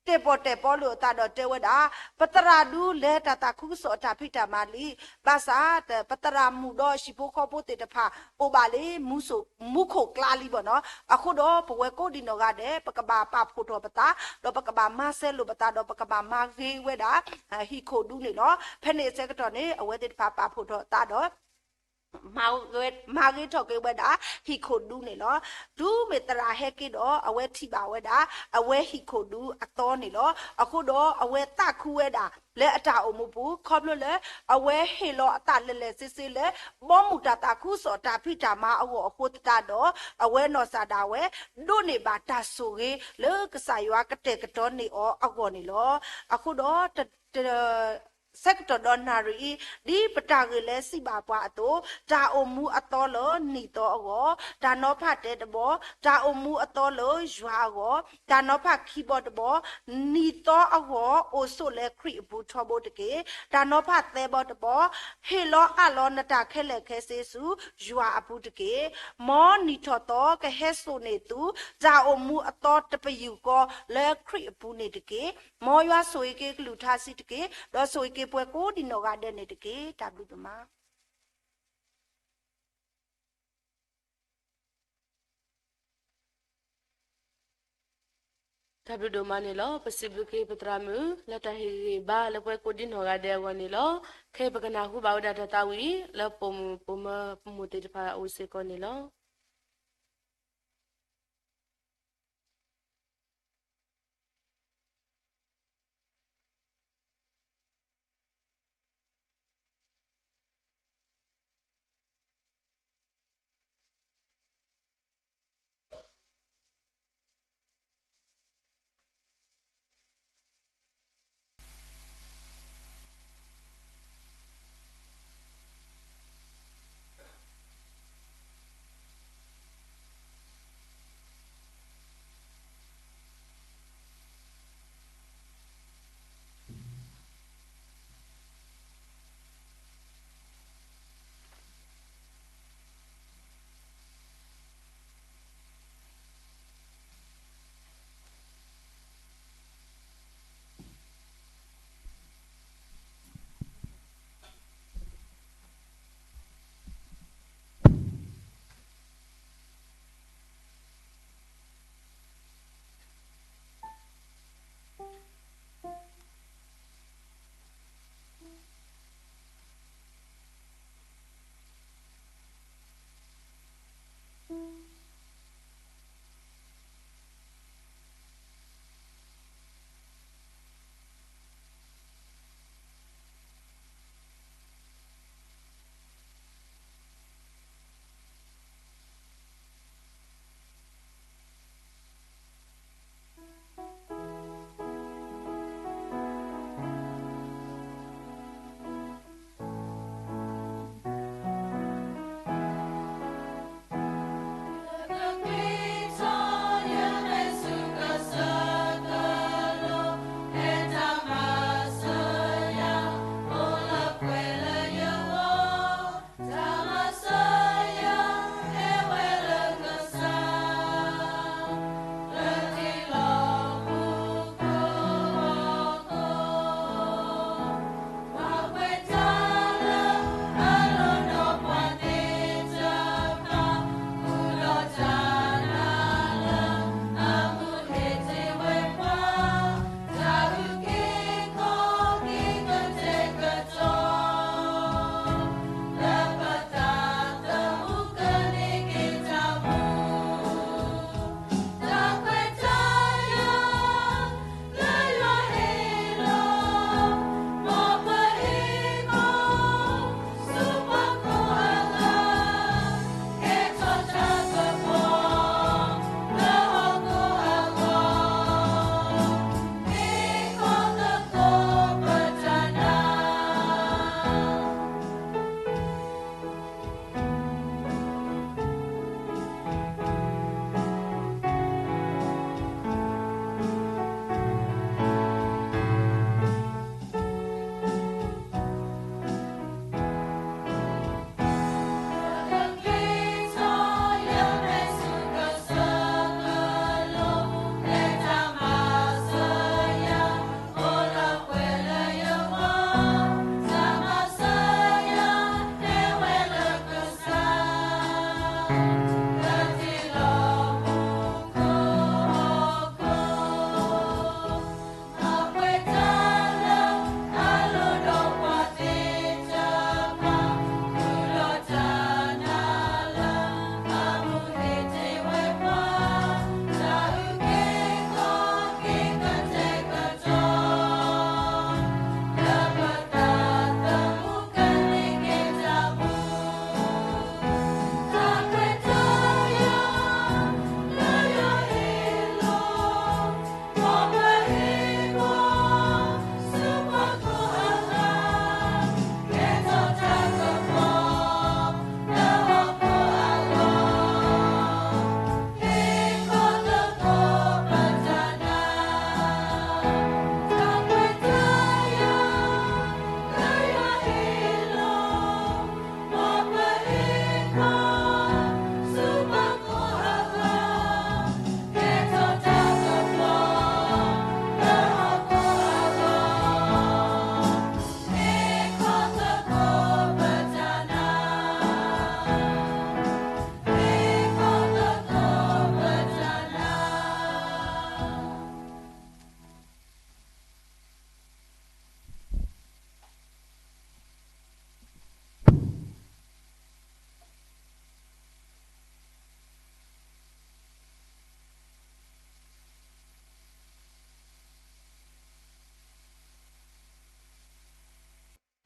တဲာ်ပီၣ်တဲာ်ပီလိာ်အသးဒီးတဲဝဲဒၣ် ပသရၣ်ဒုလဲၤတၢ်သးခုကစီၣ်အတၢ်ဖံးတၢ်မၤလံ. ဘၣ်ဆၣ် ပသရၣ်မုၣ်ဒီးဟံၣ်ဖိဃီဖိသ့ၣ်တဖၣ် အိၣ်ဘၣ်လၢ မူခိၣ်ကျါလံဘၣ်နီၤ. အဃိဒီးပဝဲကိးဒံနီၢ်ဂၤဒဲး ပကဘၣ်ပာ်ဖှိၣ်ထီၣ်ပသး ဒီးပကဘၣ်မၤစၢၤလိာ်ပသး ဒီးပကဘၣ်မၤဂ့ၤဝဲဒၣ် ဟံၣ်ခိၣ်ဒူန့ၣ်လီၤ. ဖဲန့ၣ်အဆၢကတီၢ်န့ၣ် အဝဲသ့ၣ်တဖၣ်ပာ်ဖှိၣ်ထီၣ်အသးဒီး မၤဂ့ၤထီၣ်က့ၤဝဲဒၣ် ဟံၣ်ခိၣ်ဒူန့ၣ်လီၤ. တုၤမ့ၢ်သရၣ်ဟဲက့ၤဒီး အဝဲထံၣ်ဘၣ်ဝဲဒၣ် အဝဲဟံၣ်ခိၣ်ဒူအသီန့ၣ်လီၤ. အဃိဒီးအဝဲသးခုဝဲဒၣ် လၢအတၢ်အိၣ်မူပူၤ ခီဖျိလၢ အဝဲဟ့ၣ်လီၤအသးလဲၤလဲၤဆ့ဆ့လၢ ဘီမုၢ်တၢ်သးခုကစီၣ်တၢ်ဖံးတၢ်မၤအဂီၢ်အဃိသတးဒီး အဝဲနီၢ်စၢ်ဒၣ်ဝဲ ဒိးန့ၢ်ဘၣ်တၢ်ဆိၣ်ဂ့ၤလၢကစၢ်ယွၤကတဲာ်ကတီၤန့ၢ်အီၤအဂီၢ်န့ၣ်လီၤ. အဃိဒီး ဆၢကတီၢ်ဒီးနၣ်ရံၣ်အံၤ ဒ်ပတၢ်ဂ့ၢ်လၢစံးဘၣ်ပှၤအသိး တၢ်အိၣ်မူအသီလၢနံၣ်သီအဂီၢ်, တၢ်နီၤဖးတဲတဘီ, တၢ်အိၣ်မူအသီလၢယွၤအဂီၢ်, တၢ်နီၤဖးခံဘီတဘီ, နံၣ်သီအဂီၢ် အိၣ်ဆိးလၢခရံာ်အပူၤထီဘိတက့ၢ်. တၢ်နီၤဖးသၢဘီတဘီ, ဟ့ၣ်လီၤအးလီၤနတၢ်ခဲလၢာ်ခဲဆ့ဆူယွၤအပူၤတက့ၢ်. မ်နံၣ်ထီၣ်သီကဟဲစိာ်န့ၢ်သု တၢ်အိၣ်မူအသီတပယူာ်ဃီလၢခရံာ်အပူၤန့ၣ်တက့ၢ်. မ်ယွၤဆိၣ်ဂ့ၤက့ၤကလုၢ်ကထါစံးတက့ၢ်. ဒီးဆိၣ်ဂ့ၤက့ၤပှၤကိးဒံနီၢ်ဂၤဒဲးန့ၣ်တက့ၢ်. တၢ်ဘျုးဒိၣ်မး. တၢ်ဘျုးဒိၣ်မးန့ၣ်လီၤ. ပစံးဘျုးက့ၤပသရၣ်မုၣ် လၢတၢ်ဟ့ၣ်ဂံၢ်ဘါလၢပှၤကိးဒံနီၢ်ဂၤဒဲးအဂီၢ်န့ၣ်လီၤ. ခဲအံၤပကနၢ်ဟူဘၣ်ဝဲဒၣ်တၢ်သးဝံၣ် လၢပိာ်မုၣ်ပိာ်မၢၤပမိၢ်သ့ၣ်တဖၣ်အအိၣ်စ့ၢ်ကီးန့ၣ်လီၤ.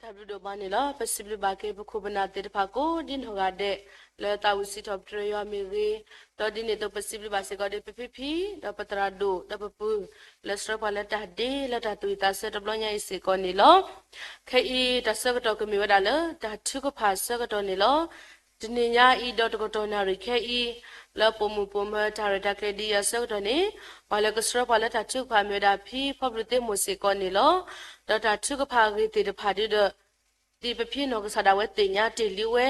တၢ်ဘျုးဒိၣ်မးန့ၣ်လီၤ. ပစံးဘျုးဘၣ်က့ၤပခိၣ်ပနၢ်သ့ၣ်တဖၣ်ကိးဒ်နီၢ်ဂၤဒဲး လၢသးဝံၣ်စံးထီၣ်ပတြၢၤယွၤမ့ၢ်ဂ့ၤ, ဒီးဒ်န့ၣ်အသိးပစံးဘျုးဘၣ်စ့ၢ်ကီးဒီးပဖံဖံ ဒီးပသရၣ်ဒိၣ် ဒီးပပုၢ် လၢဆှၢပှၤလၢတၢ်ဒ့လၢတၢ်သူၣ်ဝံၣ်သးဆၢတဘျီညါအံၤစ့ၢ်ကီးန့ၣ်လီၤ. ခဲအံၤတၢ်ဆၢကတီၢ်ကမ့ၢ်ဝဲဒၣ်လၢတၢ်ထုကဖၣ်ဆၢကတီၢ်န့ၣ်လီၤ. တနံၤညါအံၤဒီးတကတီၢ်နၣ်ရံၣ်ခဲအံၤ လၢပိာ်မုၣ်ပိာ်မၢၤတၢ်ရဲၣ်တၢ်ကျဲၤဒ်အံၤအဆၢကတီၢ်န့ၣ် ပှၤလၢကဆှၢပှၤလၢတၢ်ထုကဖၣ်မ့ၢ်ဝဲဒၣ်ဖံဖီဘျုးသ့မိၢ်စ့ၢ်ကီးန့ၣ်လီၤ. ဒီးတၢ်ထုကဖၣ်အဂ့ၢ်သ့ၣ်တဖၣ်ဒ်ဒီး ဒ်ပဖံနီၢ်ကစၢ်ဒၣ်ဝဲသ့ၣ်ညါတ့ၢ်လံဝဲ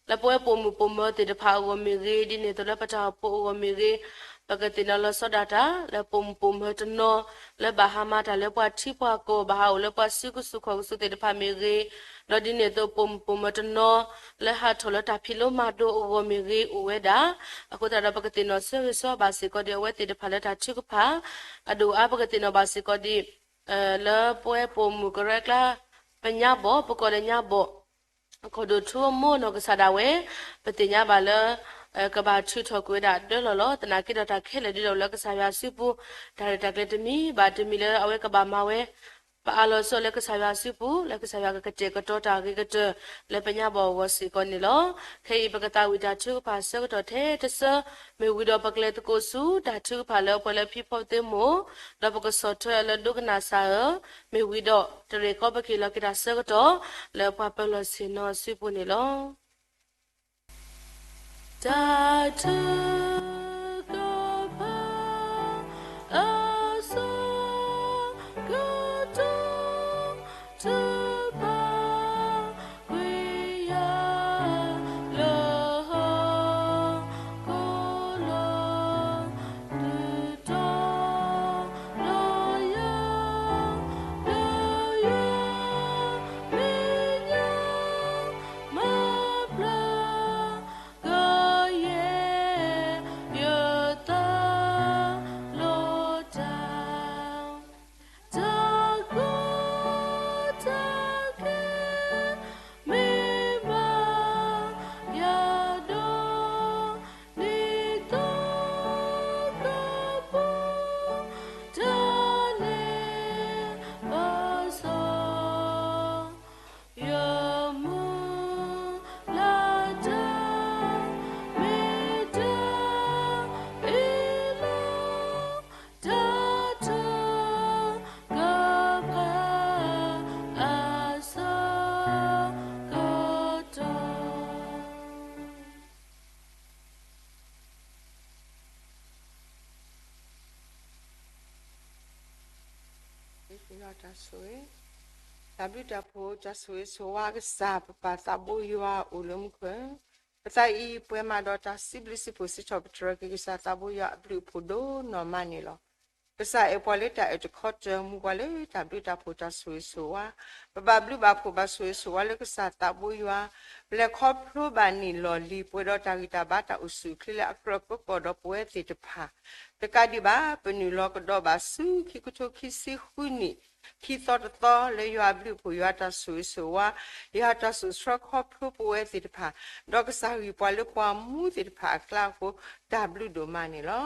လၢပဝဲပိာ်မုၣ်ပိာ်မၢၤသ့ၣ်တဖၣ်အဂီၢ်မ့ၢ်ဂ့ၤ, ဒ်န့ၣ်အသိးလၢပတၢ်အိၣ်ဖှိၣ်အဂီၢ်မ့ၢ်ဂ့ၤ, ပကသ့ၣ်နီၣ်လီၤဆီဒၣ်တၢ် လၢပိာ်မုၣ်ပိာ်မၢၤတနီၤ လၢဘၣ်ဟါမၢ်တၢ်လၢပှၤထံပှၤကီၢ် ဘၣ်ဟးအိၣ်လၢပှၤစုကစူၢ်ခီၣ်ကစူၢ်သ့ၣ်တဖၣ်မ့ၢ်ဂ့ၤ, ဒီးဒ်န့ၣ်အသိးပိာ်မုၣ်ပိာ်မၢၤတနီၤ လၢဟးထီၣ်လၢတၢ်ဖံးလိမၤဒိးအဂီၢ်မ့ၢ်ဂ့ၤ အိၣ်ဝဲဒၣ်. အဃိသတးဒီးပကသ့ၣ်နီၣ်ဆၢဂ့ၤဆၢဝါဘၣ်စ့ၢ်ကီးဒ်အဝဲသ့ၣ်တဖၣ်လၢတၢ်ထုကဖၣ် အဒိၣ်အါ ပကသ့ၣ်နီၣ်ဘၣ်စ့ၢ်ကီးဒ် လၢပဝဲပိာ်မုၣ်ကရၢကျါ ပညါဘီၣ် ပကိးလၢညါဘီၣ် ကီၢ်ဒိၣ်ထူအမိၢ်နီၢ်ကစၢ်ဒၣ်ဝဲ ပသ့ၣ်ညါဘၣ်လၢ ကဘၣ်ထုးထီၣ်ကွံာ်ဝဲဒၣ်ဒၢလီၢ်လီၤ. သနာ်က့ဒီးတၢ်ခဲလၢာ်ဒ်ဒီးလၢကစၢ်ယွၤစုပူၤ တၢ်ရဲၣ်တၢ်ကျဲၤတမံၤဘၣ်တမံၤလၢအဝဲကဘၣ်မၤဝဲ ပအးလီၤဆီလၢကစၢ်ယွၤစုပူၤ လၢကစၢ်ယွၤကကတဲာ်ကတီၤတၢ်ဂ့ၤကတၢၢ် လၢပညါဘီၣ်အဂီၢ်စ့ၢ်ကီးန့ၣ်လီၤ. ခဲအံၤပကသးဝံၣ်တၢ်ထုကဖၣ်ဆၢကတီၢ်ထဲတဆၢ မ့ၢ်ဝံၤဒီးပကလဲၤသကိးဆူ တၢ်ထုကဖၣ်လၢပှၤလၢဖံဖီသ့မိၢ် ဒီးပကဆီၣ်ထွဲအီၤလၢဒိကနၣ်စၢ်ဧၢ, မ့ၢ်ဝံၤဒီး တရ့ၣ်ကီပက့ၤလီၤက့ၤတၢ်ဆၢကတီၢ် လၢပှၤပၢၤလီၢ်ဆ့ၣ်နီၤအစုပူၤန့ၣ်လီၤ. တၢ်ထုကဖၣ် အဆၢကတီၢ် ထုကဖၣ်ကွံာ်ယၤ လၢဟီၣ်ခိၣ်လီၤ ဒုးတီၤလီၤယၤ လၢယွၤမဲာ်ညါ မၤဘျါကယဲၢ် ယသးလိတၢ် တၢ်ကီတၢ်ခဲ မ့ၢ်ဘၣ်ယၤဒီး ဒ်သိးကပူၤ တၢ်န့ၣ်ဘၣ်စီၤ ယမူလၢတၢ် မ့ၢ်တၢ်အ့ၣ်လိာ် တၢ်ထုကဖၣ်အဆၢကတီၢ် တၢ်ဘျုးတၢ်ဖှိၣ် တၢ်ဆိၣ်ဂ့ၤဆိၣ်ဝါကစၢ် ပပၢ်သးဘိယွၤအိၣ်လၢမူခိၣ်, ပသးအံၤပှဲၤမးဒီးတၢ်စံးဘျုးစံးဖှိၣ်စံးထီၣ်ပတြၢၤက့ၤကစၢ်သးဘိယွၤအဘျုးအဖှိၣ်ဒိၣ်နီၢ်မးန့ၣ်လီၤ. ကစၢ်အဲၣ်ပှၤလၢတၢ်အၢၣ်တခီတၢၢ် မူပှၤလၢတၢ်ဘျုးတၢ်ဖှိၣ်တၢ်ဆိၣ်ဂ့ၤဆိၣ်ဝါ, ပဘၣ်ဘျုးဘၣ်ဖှိၣ်ဘၣ်ဆိၣ်ဂ့ၤဆိၣ်ဝါလၢကစၢ်သးဘိယွၤ, ပလဲၤခီဖျိဘၣ်နံၣ်လီၢ်လံၤ ပှဲၤဒီးတၢ်ဂံၢ်တၢ်ဘါတၢ်အိၣ်ဆူၣ်အိၣ်ချ့လၢအကြၢးကီကီၢ်ဒီးပဝဲသ့ၣ်တဖၣ် တကးဒံးဘၣ် ပနုာ်လီၤကဒီးဘၣ်ဆူခံကထိခံဆံဃုနံၣ် ခံသီတသီ လၢယွၤအဘျုးအဖှိၣ်ယွၤတၢ်ဆိၣ်ဂ့ၤဆိၣ်ဝါ, ယွၤတၢ်စူးဆှၢခီဖျိပဝဲသ့ၣ်တဖၣ်, ဒီးကစၢ်ဂံၢ်ပှၤလၢပှၤမူသ့ၣ်တဖၣ်အကျါအဃိ တၢ်ဘျုးဒိၣ်မးန့ၣ်လီၤ.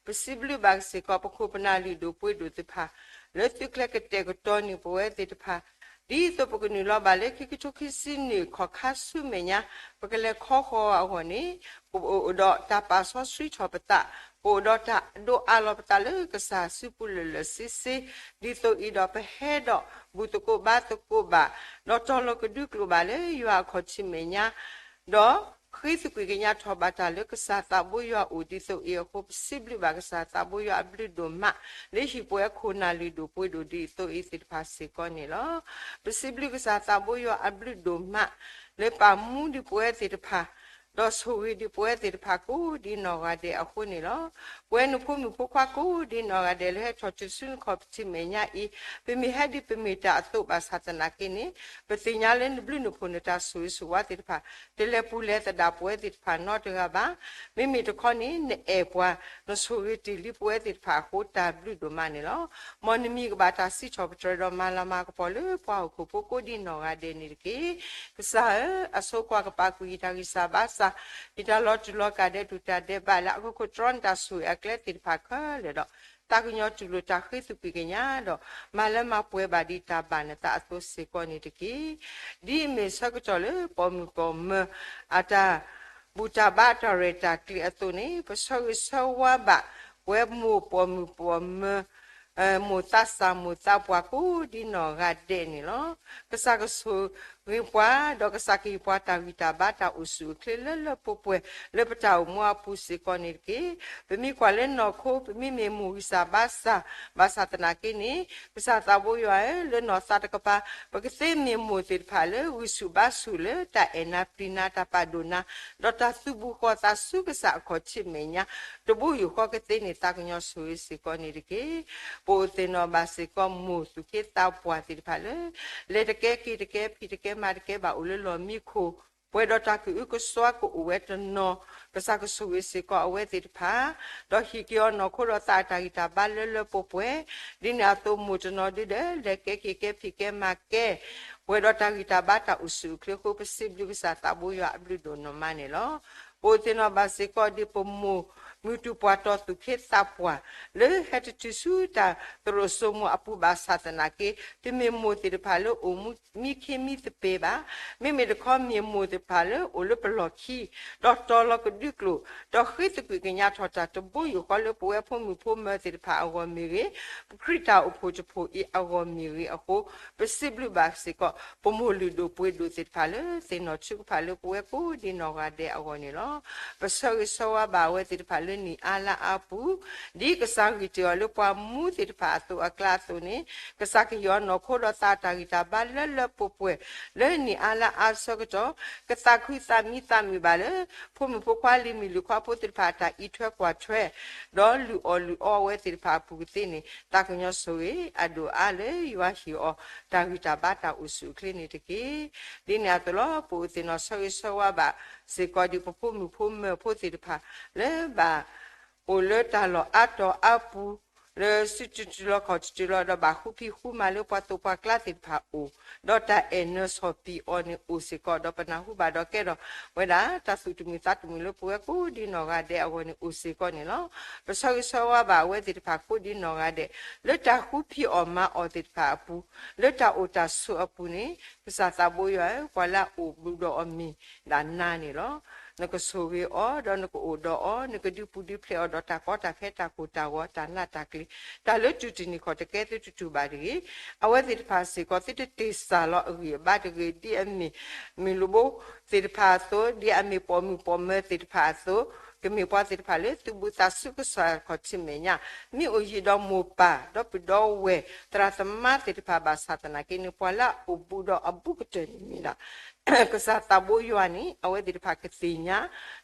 ပစံးဘျုးဘၣ်စ့ၢ်ကီး ပခိၣ်ပနၢ်လုၢ်ဒိၣ်ပှ့ၤဒိၣ်သ့ၣ်တဖၣ် လၢသုကျဲကတဲာ်ကတီၤန့ၢ်ပဝဲသ့ၣ်တဖၣ် ဒ်သိးပကနုာ်လီၤဘၣ်လၢခံကထိခံဆံနံၣ်ခီၣ်ခါဆူမဲာ်ညါ ပကလဲၤခီဃီၤအဂီၢ်န့ၣ် ပအိၣ်ဒီးတၢ်ပာ်စီဆှံထီၣ်ပသး, ပအိၣ်ဒီးတၢ်ဒိးအးလီၤပသးလၢကစၢ်စုပူၤလၢာ်လၢာ်ဆ့ဆ့, ဒ်သိးအံၤဒီးပဟဲဒီးဘူၣ်သကိးဘါသကိးဘၣ်, ဒီးတီၤလီၤကဒုကျိာ်ဘၣ်လၢယွၤအခီၣ်ထံးမဲာ်ညါ, ဒီးဃ့သကွံာ်ကညးထီၣ်ဘၣ်တၢ်လၢကစၢ်သးဘိယွၤအအိၣ်ဒ်သိးအံၤအဃိ ပစံးဘျုးဘၣ်ကစၢ်သးဘိယွၤအဘျုးဒိၣ်မး လၢဟံၣ်ပဝဲခိၣ်နၢ်လုၢ်ဒိၣ်ပှ့ၤဒိၣ်ဒ်သိးအံၤသ့ၣ်တဖၣ်စ့ၢ်ကီးန့ၣ်လီၤ. ပစံးဘျုးကစၢ်သးဘိယွၤအဘျုးဒိၣ်မး လၢပာ်မူဒံးပဝဲသ့ၣ်တဖၣ် ဒီးဆိၣ်ဂ့ၤဒံးပဝဲသ့ၣ်တဖၣ်ကိးဒ်နီၢ်ဂၤဒဲးအဃိန့ၣ်လီၤ. ပဝဲနဖိမုၣ်ဖိခွါကိးဒ်နီၢ်ဂၤဒဲးလၢဟဲထီၣ်တုၤဆူနခီၣ်ထံးမဲာ်ညါအံၤ ပမ့ၢ်ဟဲဒ်ပမ့ၢ်တၢ်အသိးဘၣ်ဆၣ်သနာ်က့န့ၣ် ပသ့ၣ်ညါလၢနဘျုးနဖှိၣ်နတၢ်ဆိၣ်ဂ့ၤဆိၣ်ဝါသ့ၣ်တဖၣ် တလဲၤပူၤလဲၤသဒၣ်ပဝဲသ့ၣ်တဖၣ်နီတဂၤဘၣ်. မ့မ့ၢ်တခီန့ၣ် နအဲၣ်ပှၤ နဆိၣ်ဂ့ၤတ့ၢ်လံပဝဲသ့ၣ်တဖၣ်အဃိတၢ်ဘျုးဒိၣ်မးန့ၣ်လီၤ. မ်နမံၤကဘၣ်တၢ်စံးထီၣ်ပတြၢၤဒီးမၤလၤမၤကပီၤလၢပှၤဟီၣ်ခိၣ်ဖိကိးဒ်နီၢ်ဂၤဒဲးန့ၣ်တက့ၢ်. ကစၢ်ဧၢ, အဆိကွၢ်ကပာ်ကွံာ်ယတၢ်ဂံၢ်စၢ်ဘါ တၢ်သူၣ်ခုသးခုတၢ်သူၣ်ခုသးခု, ဒ်တၢ်လီၤတူာ်လီၤကာ်ဒဲးတူာ်တၢ်ဒဲးဘးလၢအခိၣ်ခိၣ်တြီန့ၣ် တၢ်ဆိၣ်ဂ့ၤအကျဲသ့ၣ်တဖၣ်ခဲလၢာ်ဒီး သးကညီၤတူၢ်လိာ်တၢ်ဃ့သကွံာ်ကညးဒီး မၤလၢမၤပှဲၤဘၣ်ဒံးတၢ်ဘၣ်နသးအသိးစ့ၢ်ကီးန့ၣ်တက့ၢ်. ဒ်အမ့ၢ်ဆၢကတီၢ်လၢပိာ်မုၣ်ပိာ်မၢၤ အတၢ်ဘူၣ်တၢ်ဘါတၢ်ရဲၣ်တၢ်ကျဲၤအသိးန့ၣ် ပဆၢဂ့ၤဆၢဝါဘၣ် ပဝဲမိၢ်ပိာ်မုၣ်ပိာ်မၢၤ မိၢ်သးစၢ်မိၢ်သးပှၢ်ကိးဒ်နီၢ်ဂၤဒဲးန့ၣ်လီၤ. ကစၢ်ကဆိၣ်ဂ့ၤပှၤ ဒီးကစၢ်ကဟ့ၣ်ပှၤတၢ်ဂံၢ်တၢ်ဘါတၢ်အိၣ်ဆူၣ်အိၣ်ချ့လၢလၢပှဲၤပှဲၤ လၢပတၢ်အိၣ်မူအပူၤစ့ၢ်ကီးန့ၣ်တက့ၢ်. ပမ့ၢ်ကွၢ်လၢနီၢ်ခိ ပမ့မ့ၢ်မိၢ်ဂံၢ်စၢ်ဘါစၢ် ဘၣ်ဆၣ်သနာ်က့န့ၣ် ကစၢ်သးဘိယွၤဧၢ, လၢနီၢ်သးတကပၤ ပကသ့မ့ၢ်မိၢ်သ့ၣ်တဖၣ်လၢဂံၢ်ဆူၣ်ဘါဆူၣ်လၢတၢ်အဲၣ်နၤပျံၤနၤတၢ်ပာ်ဒိၣ်နၤ ဒီးတၢ်သူၣ်ဘူၣ်ဃီၤသးဆူကစၢ်အခီၣ်ထံးမဲာ်ညါ တဘိယူၢ်ဃီကသ့န့ၣ် သးကညီၤဆိၣ်ဂ့ၤစ့ၢ်ကီးန့ၣ်တက့ၢ်. ပအိၣ်သ့ၣ်နီၣ်ဘၣ်စ့ၢ်ကီးမိၢ်သူၣ်က့သးပှၢ်သ့ၣ်တဖၣ်လၢ လဲၤတကဲက့ၤတကဲဖံးတကဲမၤတကဲဘၣ်အိၣ်လၢလီၢ်မံခိၣ် ပှဲၤဒီးတၢ်ကအုကစွါကအိၣ်ဝဲတနီၤ ကစၢ်ကဆိၣ်ဂ့ၤစ့ၢ်ကီးအဝဲသ့ၣ်တဖၣ် ဒီးဟံးက့ၤအီၤနီၢ်ခိဒီးသးအတၢ်ဂံၢ်တၢ်ဘါလၢလၢပှဲၤပှဲၤ ဒ်န့ၣ်အသိးမိၢ်တနီၤဒုဒီး လဲၤကဲက့ၤကဲဖံးကဲမၤကဲ ပှဲၤဒီးတၢ်ဂံၢ်တၢ်ဘါတၢ်အိၣ်ဆူၣ်အိၣ်ချ့အဃိ ပစံးဘျုးကစၢ်သးဘိယွၤအဘျုးဒိၣ်နီၢ်မးန့ၣ်လီၤ. ပအိၣ်သ့ၣ်နီၣ်ဘၣ်စ့ၢ်ကီးဒ်ပမိၢ် မုၢ်တူၢ်ပှၢ်တီၢ်သူၣ်က့သးပှၢ် လၢဟဲတတုၤဆူတၢ်သရိာ်စိမိၤအပူၤဘၣ်ဆၣ်သနာ်က့ တမ့ၢ်မိၢ်သ့ၣ်တဖၣ်လၢအိၣ်မူမံခ့မံသပ့ၤဘၣ်. မ့မ့ၢ်တခီမ့ၢ်မိၢ်သ့ၣ်တဖၣ်လၢအိၣ်လၢပလီၢ်ခံ ဒီးတီၤလီၤကဒုးကျိာ် ဒီးဃ့သကွံာ်ကညးထီၣ်တၢ်တဘိယူၢ်ဃီလၢပဝဲဖိမုၣ်ဖိမၢၤသ့ၣ်တဖၣ်အဂီၢ်မ့ၢ်ဂ့ၤ, ပခရံာ်တၢ်အိၣ်ဖှိၣ်တဖှိၣ်အံၤအဂီၢ်မ့ၢ်ဂ့ၤအဃိ ပစံးဘျုးဘၣ်စ့ၢ်ကီး ပမိၢ်လုၢ်ဒိၣ်ပှ့ၤဒိၣ်သ့ၣ်တဖၣ်လၢသ့ၣ်နီၣ်ထုကဖၣ်လၢပဝဲကိးဒ်နီၢ်ဂၤဒဲးအဂီၢ်န့ၣ်လီၤ. ပဆၢဂ့ၤဆၢဝါဘၣ်အဝဲသ့ၣ်တဖၣ်လၢနံၣ်အါလါအါပူၤ ဒ်ကစၢ်ဂံၢ်တ့ၢ်အီၤလၢပှၤမူသ့ၣ်တဖၣ်အသိးအကျါအသိးန့ၣ် ကစၢ်ကဟ့ၣ်အီၤနီၢ်ခိဒီးသးအတၢ်ဂံၢ်တၢ်ဘါလၢလၢပှဲၤပှဲၤ လၢနံၣ်အါလါအါဆၢကတီၢ် ကသးခုသးမံသးမုာ်ဘၣ်လၢ ဖိမုၣ်ဖိခွါလံၤမုၣ်လံၤခွါဖိသ့ၣ်တဖၣ်အတၢ်အံးထွဲကွၢ်ထွဲ ဒီးလုၢ်အီၣ်လုၢ်အီအဝဲသ့ၣ်တဖၣ်အပူၤကသ့န့ၣ် သးကညီၤဆိၣ်ဂ့ၤအဒိၣ်အါလၢယွၤဟ့ၣ်အီၤတၢ်ဂံၢ်တၢ်ဘါတၢ်အိၣ်ဆူၣ်အိၣ်ချ့န့ၣ်တက့ၢ်. ဒ်န့ၣ်အသိးလီၤ ပအိၣ်သ့ၣ်နီၣ်ဆၢဂ့ၤဆၢဝါဘၣ်စ့ၢ်ကီးဒ်ပဖိမုၣ်ဖိမၢၤဖိသ့ၣ်တဖၣ် လၢဘၣ် အိၣ်လၢတၢ်လီၢ်အါတီၤအါပူၤ လၢစုတတုၤလီၤခီၣ်တတုၤလီၤ ဒီးဘၣ်ဃူဖံးဃူမၤလၢပှၤသိးပှၤကျါသ့ၣ်တဖၣ်အအိၣ် ဒီးတၢ်အဲၣ်နၢၤဆီၣ်ပံၤအီၤန့ၣ်အိၣ်စ့ၢ်ကီး ဒီးပနၢ်ဟူဘၣ်ဒီးကဲထီၣ်ဝဲဒၣ် တၢ်သူၣ်တမုာ်သးတမုာ်လၢပဝဲကိးဒ်နီၢ်ဂၤဒဲးအဂီၢ်န့ၣ်အိၣ်စ့ၢ်ကီးန့ၣ်လီၤ. ပဆၢဂ့ၤဆၢဝါဘၣ်အဝဲသ့ၣ်တဖၣ်ကိးဒ်နီၢ်ဂၤဒဲး လၢတၢ်ဃူဖံးအီၣ်မၤအီၣ်သ့ၣ်တဖၣ်အပူၤ လၢတၢ်အိၣ်တၢ်ဆိးအပူၤန့ၣ် ကစၢ်သးဘိယွၤဧၢ, ပှၤလၢအအိၣ်ဘူးဒီးအီၤမ့ၢ်ဒၣ်နၤန့ၣ်လီၤ. နကဆိၣ်ဂ့ၤအီၤ ဒီးနကအိၣ်ဒီးအီၤ, နကဒုးပူၤဒုးဖျဲးအီၤဒီးတၢ်ကီတၢ်ခဲတၢ်ကိၢ်တၢ်ဂီၤ တၢ်နးတၢ်ကျံၤ, တၢ်လၢတူၢ်တနံၤခီၣ်တကဲသုတတူၢ်ဘၣ်တဂ့ၤ. အဝဲသ့ၣ်တဖၣ်စ့ၢ်ကီး သုတတ့ၢ်စၢ်လီၤအဂံၢ်အဘါတဂ့ၤ, ဒ်အမ့ၢ်မုၢ်လူၤဘိသ့ၣ်တဖၣ်အသိး, ဒ်အမ့ၢ်ပိာ်မုၣ်ပိာ်မၢၤသ့ၣ်တဖၣ်အသိး, ကမ့ၢ်ပှၤသ့ၣ်တဖၣ်လၢသုးဘူးသးဆူကစၢ်ခီၣ်ထံးမဲာ်ညါ, မ့ၢ်အိၣ်ယံၤဒီးမိၢ်ပၢ် ဒီပုၢ်ဒီဝဲၢ် သရၣ်သမါသ့ၣ်တဖၣ်ဘၣ်ဆၣ်သနာ်က့န့ၣ် ပှၤလၢအအိၣ်ဘူးဒီးအဘူးကတၢၢ်န့ၣ်မ့ၢ်ဒၣ် ကစၢ်သးဘိယွၤန့ၣ် အဝဲသ့ၣ်တဖၣ်ကသ့ၣ်ညါ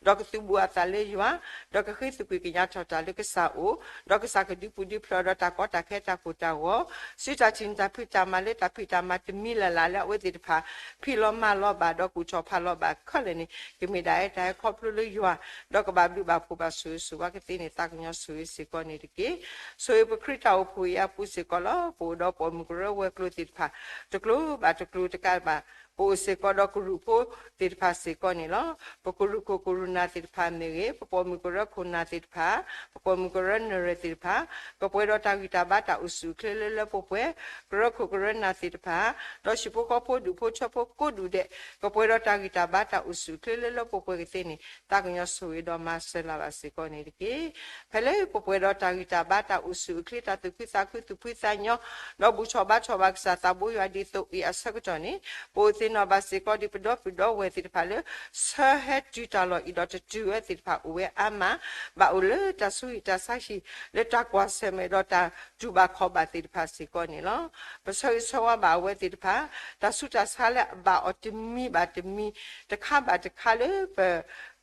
ဒီးကသူးဘူးအသးလၢယွၤ, ဒီးကဃ့သကွံာ်ကညးထီၣ်တၢ်လၢကစၢ်အအိၣ်, ဒီးကစၢ်ကဒုးပူၤဒုးဖျဲးဒီးတၢ်ကီတၢ်ခဲတၢ်ကိၢ်တၢ်ဂီၤ, စုတၢ်ထံၣ်န့ၢ်တၢ်ဖံးတၢ်မၤလၢတၢ်ဖံးတၢ်မၤတမံၤလၢ်လၢ်လၢအဝဲသ့ၣ်တဖၣ် ဖံးလီၤမၤလီၤဘၣ် ဒီးကူၣ်ထီၣ်ဖးလီၤဘၣ်ခဲလၢာ်န့ၣ် ကမ့ၢ်ဒၣ်အဲၣ်တၢ်အဲၣ်ခီဖျိလၢယွၤ, ဒီးကဘၣ်ဘျုးဘၣ်ဖှိၣ်ဘၣ်ဆိၣ်ဂ့ၤဆိၣ်ဝါကသ့န့ၣ် သးကညီၤဆိၣ်ဂ့ၤစ့ၢ်ကီးန့ၣ်တက့ၢ်. ဆိၣ်ဂ့ၤပခရံာ်တၢ်အိၣ်ဖှိၣ်အံၤအပူၤစ့ၢ်ကီးလီၤ. ပအိၣ်ဒီးပိာ်မုၣ်ကရၢဝဲၤကျိၤသ့ၣ်တဖၣ် တကျိၤဘၣ်တကျိၤတကးဘၣ် ပအိၣ်စ့ၢ်ကီးဒီးကရူၢ်ဖိသ့ၣ်တဖၣ်စ့ၢ်ကီးန့ၣ်လီၤ. ပကရူၢ်ခိၣ်ကရူၢ်နၢ်သ့ၣ်တဖၣ်မ့ၢ်ဂ့ၤ, ပပိာ်မုၣ်ကရၢခိၣ်နၢ်သ့ၣ်တဖၣ်, ပပိာ်မုၣ်ကရၢနၢၤရဲၣ်သ့ၣ်တဖၣ်, ကပှဲၤဒီးတၢ်ဂံၢ်တၢ်ဘါတၢ်အိၣ်ဆူၣ်အိၣ်ချ့လၢလၢပှဲၤပှဲၤ, ကရၢခိၣ်ကရၢနၢ်သ့ၣ်တဖၣ်, ဒီးဟံၣ်ဖိဃီဖိဒူၣ်ဖိထၢဖိကိးဒူၣ်ဒဲး, ကပှဲၤဒီးတၢ်ဂံၢ်တၢ်ဘါတၢ်အိၣ်ဆူၣ်အိၣ်ချ့လၢလၢပှဲၤပှဲၤကသ့န့ၣ် သးကညီၤဆိၣ်ဂ့ၤဒီးမၤစၢၤလၢ်ဘၣ်စ့ၢ်ကီးန့ၣ်တက့ၢ်. ဖဲလၢပပှဲၤဒီးတၢ်ဂံၢ်တၢ်ဘါတၢ်အိၣ်ဆူၣ်အိၣ်ချ့တၢ်သူၣ်ဖှံသးခုသူၣ်ဖှံသးညီ, ဒီးဘူၣ်ထီၣ်ဘါထီၣ်ဘၣ်ကစၢ်သးဘိယွၤဒ်သိးအံၤအဆၢကတီၢ်န့ၣ်, ပအိၣ်သ့ၣ်နီၣ်ဘၣ်စ့ၢ်ကီးဒ်ပဒီပုၢ်ဒီဝဲၢ်သ့ၣ်တဖၣ်လၢ ဆၢဟဲတုၤတၢ်လီၢ်အံၤဒီးတတုၤဝဲသ့ၣ်တဖၣ်အိၣ်ဝဲအါမး, ဘၣ်အိၣ်လၢတၢ်ဆိဟံၣ်တၢ်ဆါဟံၣ်လၢတၢ်ကွၢ်ဆၢၣ်မဲာ်ဒီးတၢ်တူၢ်ဘၣ်ခီၣ်ဘၣ်သ့ၣ်တဖၣ်စ့ၢ်ကီးန့ၣ်လီၤ. ပဆၢဂ့ၤဆၢဝါဘၣ်အဝဲသ့ၣ်တဖၣ်, တၢ်ဆူးတၢ်ဆါလၢအဘၣ်အီၤတမံၤဘၣ်တမံၤ, တခါဘၣ်တခါလၢပ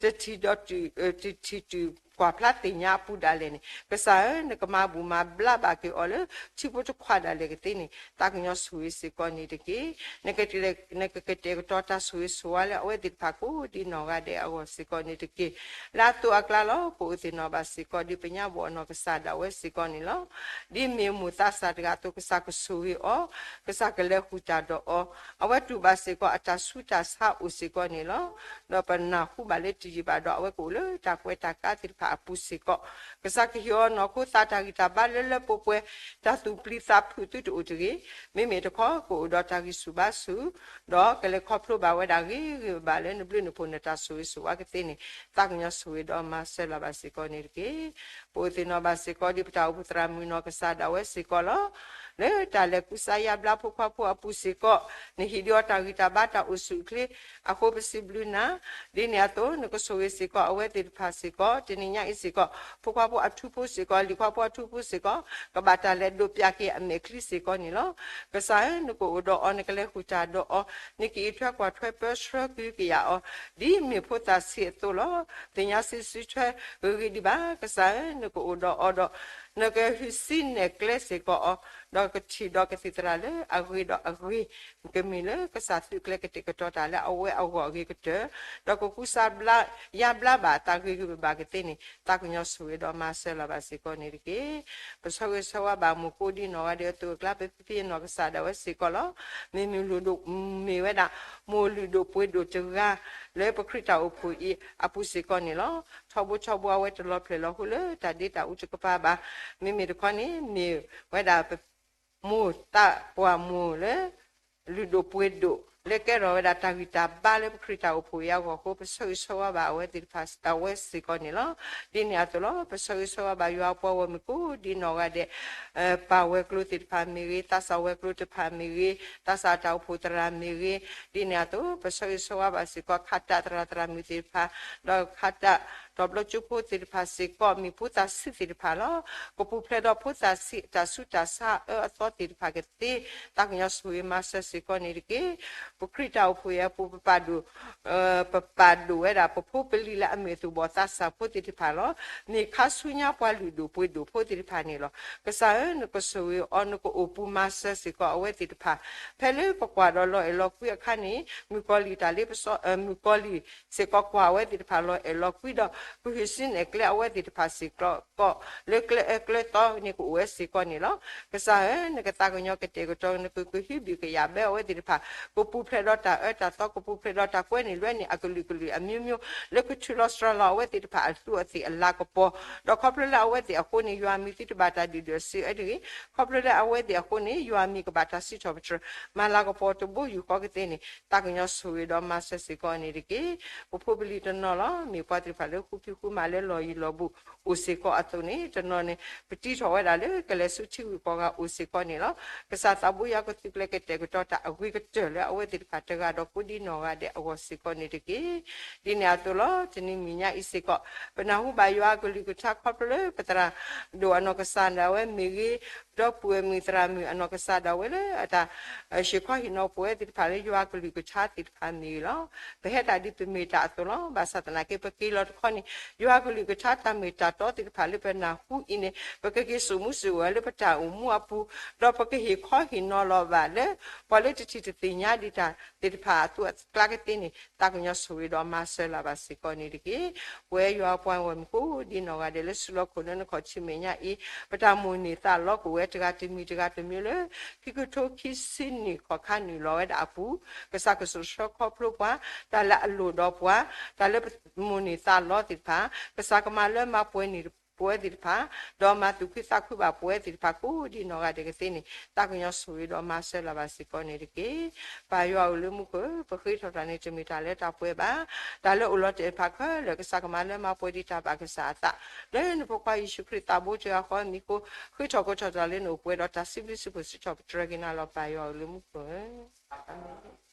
တထံၣ်ဒီးတုၤ, တထံၣ်တုၤ ကွၢ်ဖျါသ့ၣ်ညါအပူၤဒၣ်လဲာ်န့ၣ်, ကစၢ်ဧၢ, နကမၤဘူၣ်မၤဘျါဘၣ်က့ၤအီၤလၢ ထံဖိတခွါဒၣ်လဲာ်ကသ့န့ၣ် သးကညီဆိၣ်ဂ့ၤစ့ၢ်ကီးန့ၣ်တက့ၢ်. နကကတဲာ်ကတီၤတၢ်ဆိၣ်ဂ့ၤဆိၣ်ဝါလၢအဝဲသ့ၣ်တဖၣ်ကိးဒ်နီၢ်ဂၤဒဲးအဂီၢ်စ့ၢ်ကီးန့ၣ်တက့ၢ်. လၢအသိးအကျါလီၤ ကအိၣ်သ့ၣ်နီၣ်ဘၣ်စ့ၢ်ကီး ဒ်ပညါဘီၣ်အနီၢ်ကစၢ်ဒၣ်ဝဲစ့ၢ်ကီးန့ၣ်လီၤ. ဒ်မ့ၢ်မိၢ်သးစၢ်တဂၤအသိး ကစၢ်ကဆိၣ်ဂ့ၤအီၤ, ကစၢ်ကလဲၤဃုာ်တၢ်ဒီးအီၤ, အဝဲတူၢ်ဘၣ်စ့ၢ်ကီးအတၢ်ဆူးတၢ်ဆါအိၣ်စ့ၢ်ကီးန့ၣ်လီၤ. ဒီးပနၢ်ဟူဘၣ်လၢတယံာ်ဘၣ်ဒီး အဝဲကအိၣ်လၢတၢ်ကွဲးတၢ်ကါသ့ၣ်တဖၣ်အပူၤစ့ၢ်ကီး, ကစၢ်ကဟ့ၣ်အီၤနီၢ်ခိသးတၢ်ဂံၢ်တၢ်ဘါလၢလၢပှဲၤပှဲၤ, တၢ်သူၣ်ပျံၤသးဖုးသုတအိၣ်တဂ့ၤ. မ့မ့ၢ်တခီ ကအိၣ်ဒီးတၢ်ဂံၢ်ဆူၣ်ဘါဆူၣ်, ဒီးကလဲၤခီဖျိဘၣ်ဝဲဒၣ်ဂ့ၤဂ့ၤဘၣ်ဘၣ်လၢနဘျုးနဖှိၣ်နတၢ်ဆိၣ်ဂ့ၤဆိၣ်ဝါကသ့န့ၣ် သးကညီဆိၣ်ဂ့ၤဒီးမၤစၢၤလၢၤဘၣ်စ့ၢ်ကီးန့ၣ်တက့ၢ်. ပအိၣ်သ့ၣ်နီၣ်ဘၣ်စ့ၢ်ကီး ဒ်ပတၢ်အိၣ်ဖှိၣ်သရၣ်မုၣ်နီၢ်ကစၢ်ဒၣ်ဝဲစ့ၢ်ကီးလီၤ. လၢတၢ်လဲၤကူစါယါဘျါဖိခွါဖိအပူၤစ့ၢ်ကီး, နဟ့ၣ်ဒုးအီၤတၢ်ဂံၢ်တၢ်ဘါတၢ်အိၣ်ဆူၣ်အိၣ်ချ့အဃိ ပစံးဘျုးနၤ. ဒ်န့ၣ်အသိး နကဆိၣ်ဂ့ၤစ့ၢ်ကီးအဝဲသ့ၣ်တဖၣ်စ့ၢ်ကီး, တနံၤညါအံၤစ့ၢ်ကီး ဖိခွါဖိအထူဖိစ့ၢ်ကီး, လံၤခွါဖိအထူဖိစ့ၢ်ကီး, ကဘၣ်တၢ်လဲၤဒိးပၠးက့ၤအမဲာ်ချံစ့ၢ်ကီးန့ၣ်လီၤ. ကစၢ်ဧၢ, နကအိၣ်ဒီးအီၤ, နကလဲၤဃုာ်တၢ်ဒီးအီၤ, နကအံးထွဲကွၢ်ထွဲပၢဆှၢကဟုကယာ်အီၤ, ဒ်မ့ၢ်ဖိသၣ်ဆံးအသိးလီၤ. သ့ၣ်ညါစံးဆၢထွဲဂ့ၤဂ့ၤဒံးဘၣ်. ကစၢ်ဧၢ, နကအိၣ်ဒီးအီၤဒီး နကဟံးစုနဲၣ်ကျဲစ့ၢ်ကီးအီၤ, ဒီးကထံၣ်ဒီးကသံၣ်သရၣ်လၢအဂ့ၤဒီးအဂ့ၤ, ကမ့ၢ်လၢကစၢ်သုးကျဲၤကတဲာ်ကတီၤတၢ်လၢအဝဲအဂီၢ်အဂ့ၤကတၢၢ်, ဒီးကကူစါဘျါ ယါဘျါဘၣ်အသးဂ့ၤဂ့ၤဘၣ်ဘၣ်ကသ့န့ၣ် သးကညီဆိၣ်ဂ့ၤဒီးမၤစၢၤလၢၤဘၣ်စ့ၢ်ကီးန့ၣ်တက့ၢ်. ပဆၢဂ့ၤဆၢဝါဘၣ်မိၢ်ကိးဒ်နီၢ်ဂၤဒဲးအသိးအကျါ ပဖံဖံနီၢ်ကစၢ်ဒၣ်ဝဲစ့ၢ်ကီးလီၤ. မ့မ့ၢ်လုၢ်ဒိၣ်, မ့ၢ်ဝဲဒၣ် မိၢ်လုၢ်ဒိၣ်ပှ့ၤဒိၣ်တဂၤ လၢပခရံာ်တၢ်အိၣ်ဖှိၣ်အံၤအပူၤစ့ၢ်ကီးန့ၣ်လီၤ. ထီဘိထီဘိအဝဲတလီၤဖျဲၣ်လီၤဃိလၢတၢ်ဒ့တၢ်အူတကပၤဘၣ်. မ့မ့ၢ်တခီန့ၣ် မ့ၢ်ဝဲဒၣ်ပ မိၢ်သးပှၢ်မိၢ်လၢ လုၢ်ဒိၣ်ပှ့ၤဒိၣ် လၢကဲထီၣ်ဝဲဒၣ်တၢ်ဂံၢ်တၢ်ဘါလၢပခရံာ်တၢ်အိၣ်ဖှိၣ်အံၤအဂီၢ်အဃိ ပဆၢဂ့ၤဆၢဝါဘၣ်အဝဲသ့ၣ်တဖၣ် အဝဲစ့ၢ်ကီးန့ၣ်လီၤ. ဒ်န့ၣ်အသိးလီၤ ပဆၢဂ့ၤဆၢဝါဘၣ်ယွၤအပှၤဂီၢ်မုၢ်ကိးဒ်နီၢ်ဂၤဒဲး ပၢ်ဝဲၤကျိၤသ့ၣ်တဖၣ်မ့ၢ်ဂ့ၤ, သးစၢ်ဝဲၤကျိၤတဖၣ်မ့ၢ်ဂ့ၤ, သးစၢ်တၢ်အိၣ်ဖှိၣ်သရၣ်မ့ၢ်ဂ့ၤ, ဒ်န့ၣ်အသိး ပဆၢဂ့ၤဆၢဝါဘၣ်စ့ၢ်ကီး ခးတၢၣ်သရၣ်သရၣ်မုၣ်သ့ၣ်တဖၣ်, ဒီးခးတၢၣ်တီၤဘျီကၠိဖိသ့ၣ်တဖၣ်စ့ၢ်ကီး မ့ၢ်ဖိသၣ်ဆံးသ့ၣ်တဖၣ်လီၤ. ကပူၤဖျဲးဒီးဖိသၣ်ဆံးအတၢ်ဆူးတၢ်ဆါအအၢအသီသ့ၣ်တဖၣ်ကသ့, သးကညီဆိၣ်ဂ့ၤမၤစၢၤစ့ၢ်ကီးန့ၣ်တက့ၢ်. ပခရံာ်တၢ်အိၣ်ဖှိၣ်အံၤအပူၤ ပပာ်ဒိၣ် ပပာ်ဒိၣ်ဝဲဒၣ် ပဖိပလံၤလၢအမ့ၢ်သူၣ်ဘီၣ်သးစၢ်ဖိသ့ၣ်တဖၣ်လီၤ. မ့ၢ်ခါဆူညါပှၤလုၢ်ဒိၣ်ပှ့ၤဒိၣ်ဖိသ့ၣ်တဖၣ်န့ၣ်လီၤ. ကစၢ်ဧၢ, နကဆိၣ်ဂ့ၤအီၤ, နကအိၣ်ပူၤမၤစၢၤစ့ၢ်ကီးအဝဲသ့ၣ်တဖၣ်. ဖဲလၢပကွၢ်ဒီးလီၤအဲၣ်လီၤကွံအခါန့ၣ် မုၣ်ကီၤလံၢ်တၢ်လ့ပစီ, မုၣ်ကီၤလံၢ်စ့ၢ်ကီးကွၢ်အဝဲသ့ၣ်တဖၣ်လီၤအဲၣ်လီၤကွံဒီး ကဟံးစုနဲၣ်ကျဲအဝဲသ့ၣ်တဖၣ်စ့ၢ်ကီး လၢကျဲအၢကျဲသီန့ၣ် ကအိၣ်ဝဲစ့ၢ်ကီးန့ၣ်လီၤ. ကစၢ်ဧၢ, နကသးကညီၤကတဲာ်ကတီၤ နကကဟုဘံၣ်ကယာ်ဘၢအဝဲသ့ၣ်တဖၣ်, ကပူၤဖျဲးဒီးတၢ်အၢတၢ်သီ, ကပူၤဖျဲးဒီးတၢ်ကွဲန့ၢ်လွဲန့ၢ်အကလုာ်ကလုာ်အမျိုးမျိုး လၢကထုးလီၤစှၤလီၤအဝဲသ့ၣ်တဖၣ်အသူးအသ့ၣ်အလၤကပီၤ, ဒီးခီဖျိလၢအဝဲသ့ၣ်အဃိန့ၣ် ယွၤအမံၤသုတဘၣ်တၢ်ဒုၣ်ဒွဲၣ်စံးအၢတဂ့ၤ, ခီဖျိလၢအဝဲသ့ၣ်အဃိန့ၣ် ယွၤအမံၤကဘၣ်တၢ်စံးထီၣ်ပတြၢၤ မၤလၤကပီၤတဘိယူၢ်ဃီကသ့န့ၣ် သးကညီၤဆိၣ်ဂ့ၤဒီးမၤစၢၤစ့ၢ်ကီးန့ၣ်တက့ၢ်. ပဖိပလံၤတနီၤလီၤ, မ့ၢ်ပှၤသ့ၣ်တဖၣ်လၢဃုဖံးဃုမၤလၢလီၢ်ယံၤလီၢ်ဘူးအိၣ်စ့ၢ်ကီးအသိးန့ၣ် တနီၤန့ၣ် ပတံထီၣ်ဝဲဒၣ်လၢကလဲၤဆူထံဂုၤကီၢ်ဂၤအိၣ်စ့ၢ်ကီးန့ၣ်လီၤ. ကစၢ်သးဘိယွၤကသုးကျဲၤကတဲာ်ကတီၤတၢ်အဂ့ၤကတၢၢ်လၢအဝဲသ့ၣ်တဖၣ်တဂၤဒီးကိးဒ်နီၢ်ဂၤဒဲးအဂီၢ်စ့ၢ်ကီးန့ၣ်တက့ၢ်. ဒ်န့ၣ်အသိးလီၤ, တနံၤမံၤညါအံၤစ့ၢ်ကီး ပနၢ်ဟူဘၣ်ယွၤအကလုၢ်ကထါခီဖျိလၢပသရၣ်ဒိၣ်အနီၢ်ကစၢ်ဒၣ်ဝဲမ့ၢ်ဂ့ၤ, ဒီပုၢ်ဝဲၢ်မုၣ်သရၣ်မုၣ်အနီၢ်ကစၢ်ဒၣ်ဝဲလၢအတၢ် ဟံၣ်ဃီဟံၣ်နီၤပဝဲသ့ၣ်တဖၣ်လၢယွၤအကလုၢ်ကထါသ့ၣ်တဖၣ်မ့ၢ်ဂ့ၤလီၤ. ပဟဲတၢ်ဒ်ပမ့ၢ်တၢ်အသိးလီၤ. ဘၣ်ဆၣ်သနာ်က့ ပက့ၤလီၤတခီန့ၣ် ယွၤအကလုၢ်ကထါတၢ်မ့ၢ်တၢ်တီသ့ၣ်တဖၣ်လၢပနၢ်ဟူအံၤန့ၣ် ပကက့ၤစိာ်မူစိာ်ဂဲၤလၢပတၢ်အိၣ်မူအပူၤ, ဒီးပကဟ့ၣ်ခီဟ့ၣ်နီၤလီၤဘၣ်လၢ ပှၤလၢတထံၣ်တသ့ၣ်ညါဒံးတၢ်သ့ၣ်တဖၣ်အသိးအကျါကသ့န့ၣ် သးကညီၤဆိၣ်ဂ့ၤဒီးမၤစၢၤလၢၤဘၣ်စ့ၢ်ကီးန့ၣ်တက့ၢ်. ပဝဲယွၤအပှၤဂီၢ်မုၢ်ကိးဒ်နီၢ်ဂၤဒဲးလၢဆူၣ်လီၤခိၣ်လၢနခီၣ်ထံးမဲာ်ညါအံၤ ပတၢ်မိၣ်န့ၢ်သးလီကအိၣ်ဝဲတဂၤတမံၤတဂၤတမံၤလၢ ခံကထိခံဆံနံၣ်ခီၣ်ခါနုာ်လီၤဝဲဒၣ်အပူၤ, ကစၢ်ကစိာ်ဆှၢခီဖျိပှၤ, တၢ်လၢအလိၣ်ဒီးပှၤ, တၢ်လၢပမိၣ်န့ၢ်သးလီသ့ၣ်တဖၣ်, ကစၢ်ကမၤလၢမၤပှဲၤန့ၢ်ပဝဲသ့ၣ်တဖၣ်, ဒီးမၤသူၣ်ခုသးခုဘၣ်ပဝဲသ့ၣ်တဖၣ်ကိးဒ်နီၢ်ဂၤဒဲးကသ့န့ၣ် သးကညီၤဆိၣ်ဂ့ၤဒီးမၤစၢၤလၢၤဘၣ်စ့ၢ်ကီးန့ၣ်တက့ၢ်. ပၢ်ယွၤအိၣ်လၢမူခိၣ်, ပဃ့ထီၣ်တၢ်န့ၣ်တမ့ၢ်တၢ်လၢတၢ်ပှဲၤဘၣ်. တၢ်လၢအိၣ်လီၤတဲာ်တဖၣ်ခဲလၢာ် ကစၢ်ကမၤလၢမၤပှဲၤဒံးတၢ်ဘၣ်ကစၢ်အသး, လၢနဖိခွါယ့ၣ်ၡူးခရံာ်သးဘိတဂၤဃီအမံၤအဃိ, ဃ့ထီၣ်ကီထီၣ်တၢ်လၢနအိၣ်ပှဲၤဒီးတၢ်စံးဘျုးစံးဖှိၣ်စံးထီၣ်ပတြၢၤက့ၤနၤလီၤ ပၢ်ယွၤအိၣ်လၢမူခိၣ်ဧၢ. အၤမ့ၣ်.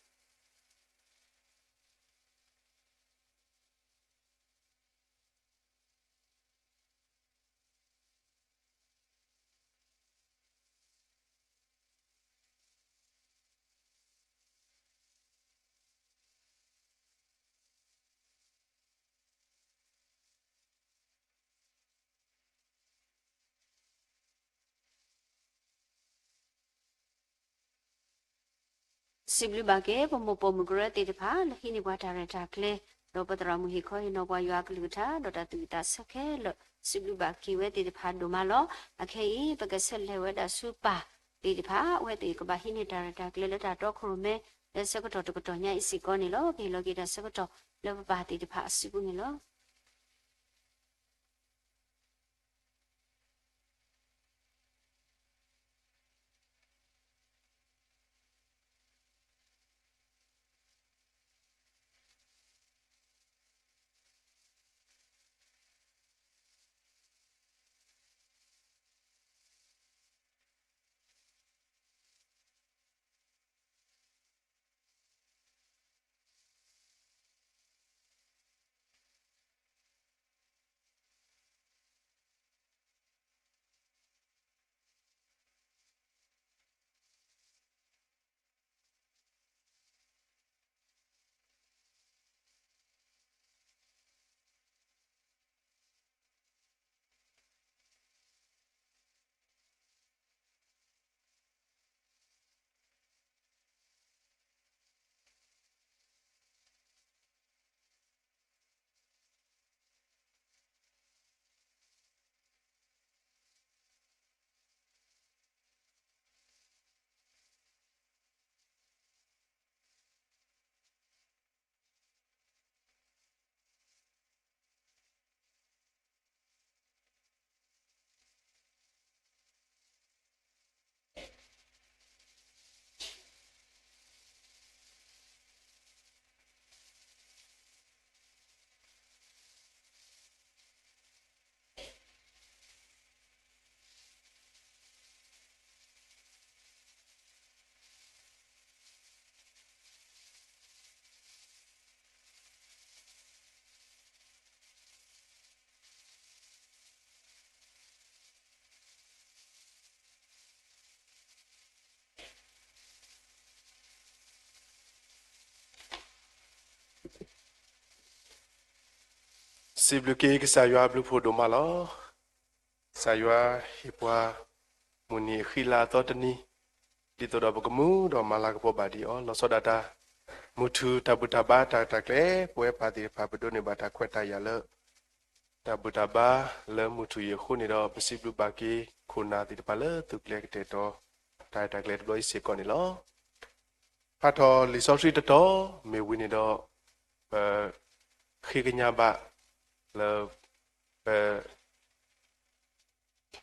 စံးဘျုးဘၣ်က့ၤ ပမိၢ်ပိာ်မုၣ်ကရၢသ့ၣ်တဖၣ် လၢဟံးန့ၢ်ပှၤတၢ်ရဲၣ်တၢ်ကျဲၤ, ဒီးပသရၣ်မုၣ်ဟ့ၣ်ခီဟ့ၣ်နီၤပှၤယွၤအကလုၢ်ကထါ ဒီးတၢ်သူၣ်ဝံၣ်သးဆၢခဲလၢာ် စံးဘျုးဘၣ်က့ၤဝဲသ့ၣ်တဖၣ်ဒိၣ်မးလီၤ. အခဲအံၤ ပကဆဲးလဲၤဝဲဒၣ်ဆူပၢ်သ့ၣ်တဖၣ် အဝဲသ့ၣ်ကဘၣ်ဟံးန့ၢ်တၢ်ရဲၣ်တၢ်ကျဲၤလၢတၢ်တီခိၣ်ရိၣ်မဲ လၢဆၢကတီၢ်တကတီၢ်ညါအံၤစ့ၢ်ကီးန့ၣ်လီၤ. ကဟ့ၣ်လီၤက့ၤတၢ်ဆၢကတီၢ်လၢပပၢ်သ့ၣ်တဖၣ်အစုပူၤန့ၣ်လီၤ. စံးဘျုးက့ၤကစၢ်ယွၤအဘျုးဖှိၣ်ဒိၣ်မးလီၤ. ကစၢ်ယွၤဟ့ၣ်ပှၤ မုၢ်နံၤအဃံလၤအသီတနံၤ, ဒ်သိးဒီးပကမူဒီးမၤလၤကပီၤဘၣ်ဒံးအီၤ, လီၤဆီဒၣ်တၢ် မုၢ်ထူၣ်တၢ်ဘူၣ်တၢ်ဘါတၢ်ရဲၣ်တၢ်ကျဲၤ, ပဝဲပၢ်သ့ၣ်တဖၣ် ပဒိးန့ၢ်ဘၣ်တၢ်ခွဲးတၢ်ယာ်လၢ တၢ်ဘူၣ်တၢ်ဘါလၢမုၢ်ထူၣ်အံၤအဃိန့ၣ်ဒီး ပစံးဘျုးဘၣ်က့ၤခိၣ်နၢ်သ့ၣ်တဖၣ်လၢသုးကျဲၤကတဲာ်ကတီၤ တၢ်ရဲၣ်တၢ်ကျဲၤတဘျီအံၤစ့ၢ်ကီးန့ၣ်လီၤ. ဖးထီၣ်လံာ်စီဆှံတတီၤမ့ၢ်ဝံၤန့ၣ်ဒီး ပဃ့ကညးဘၣ်လၢ ပ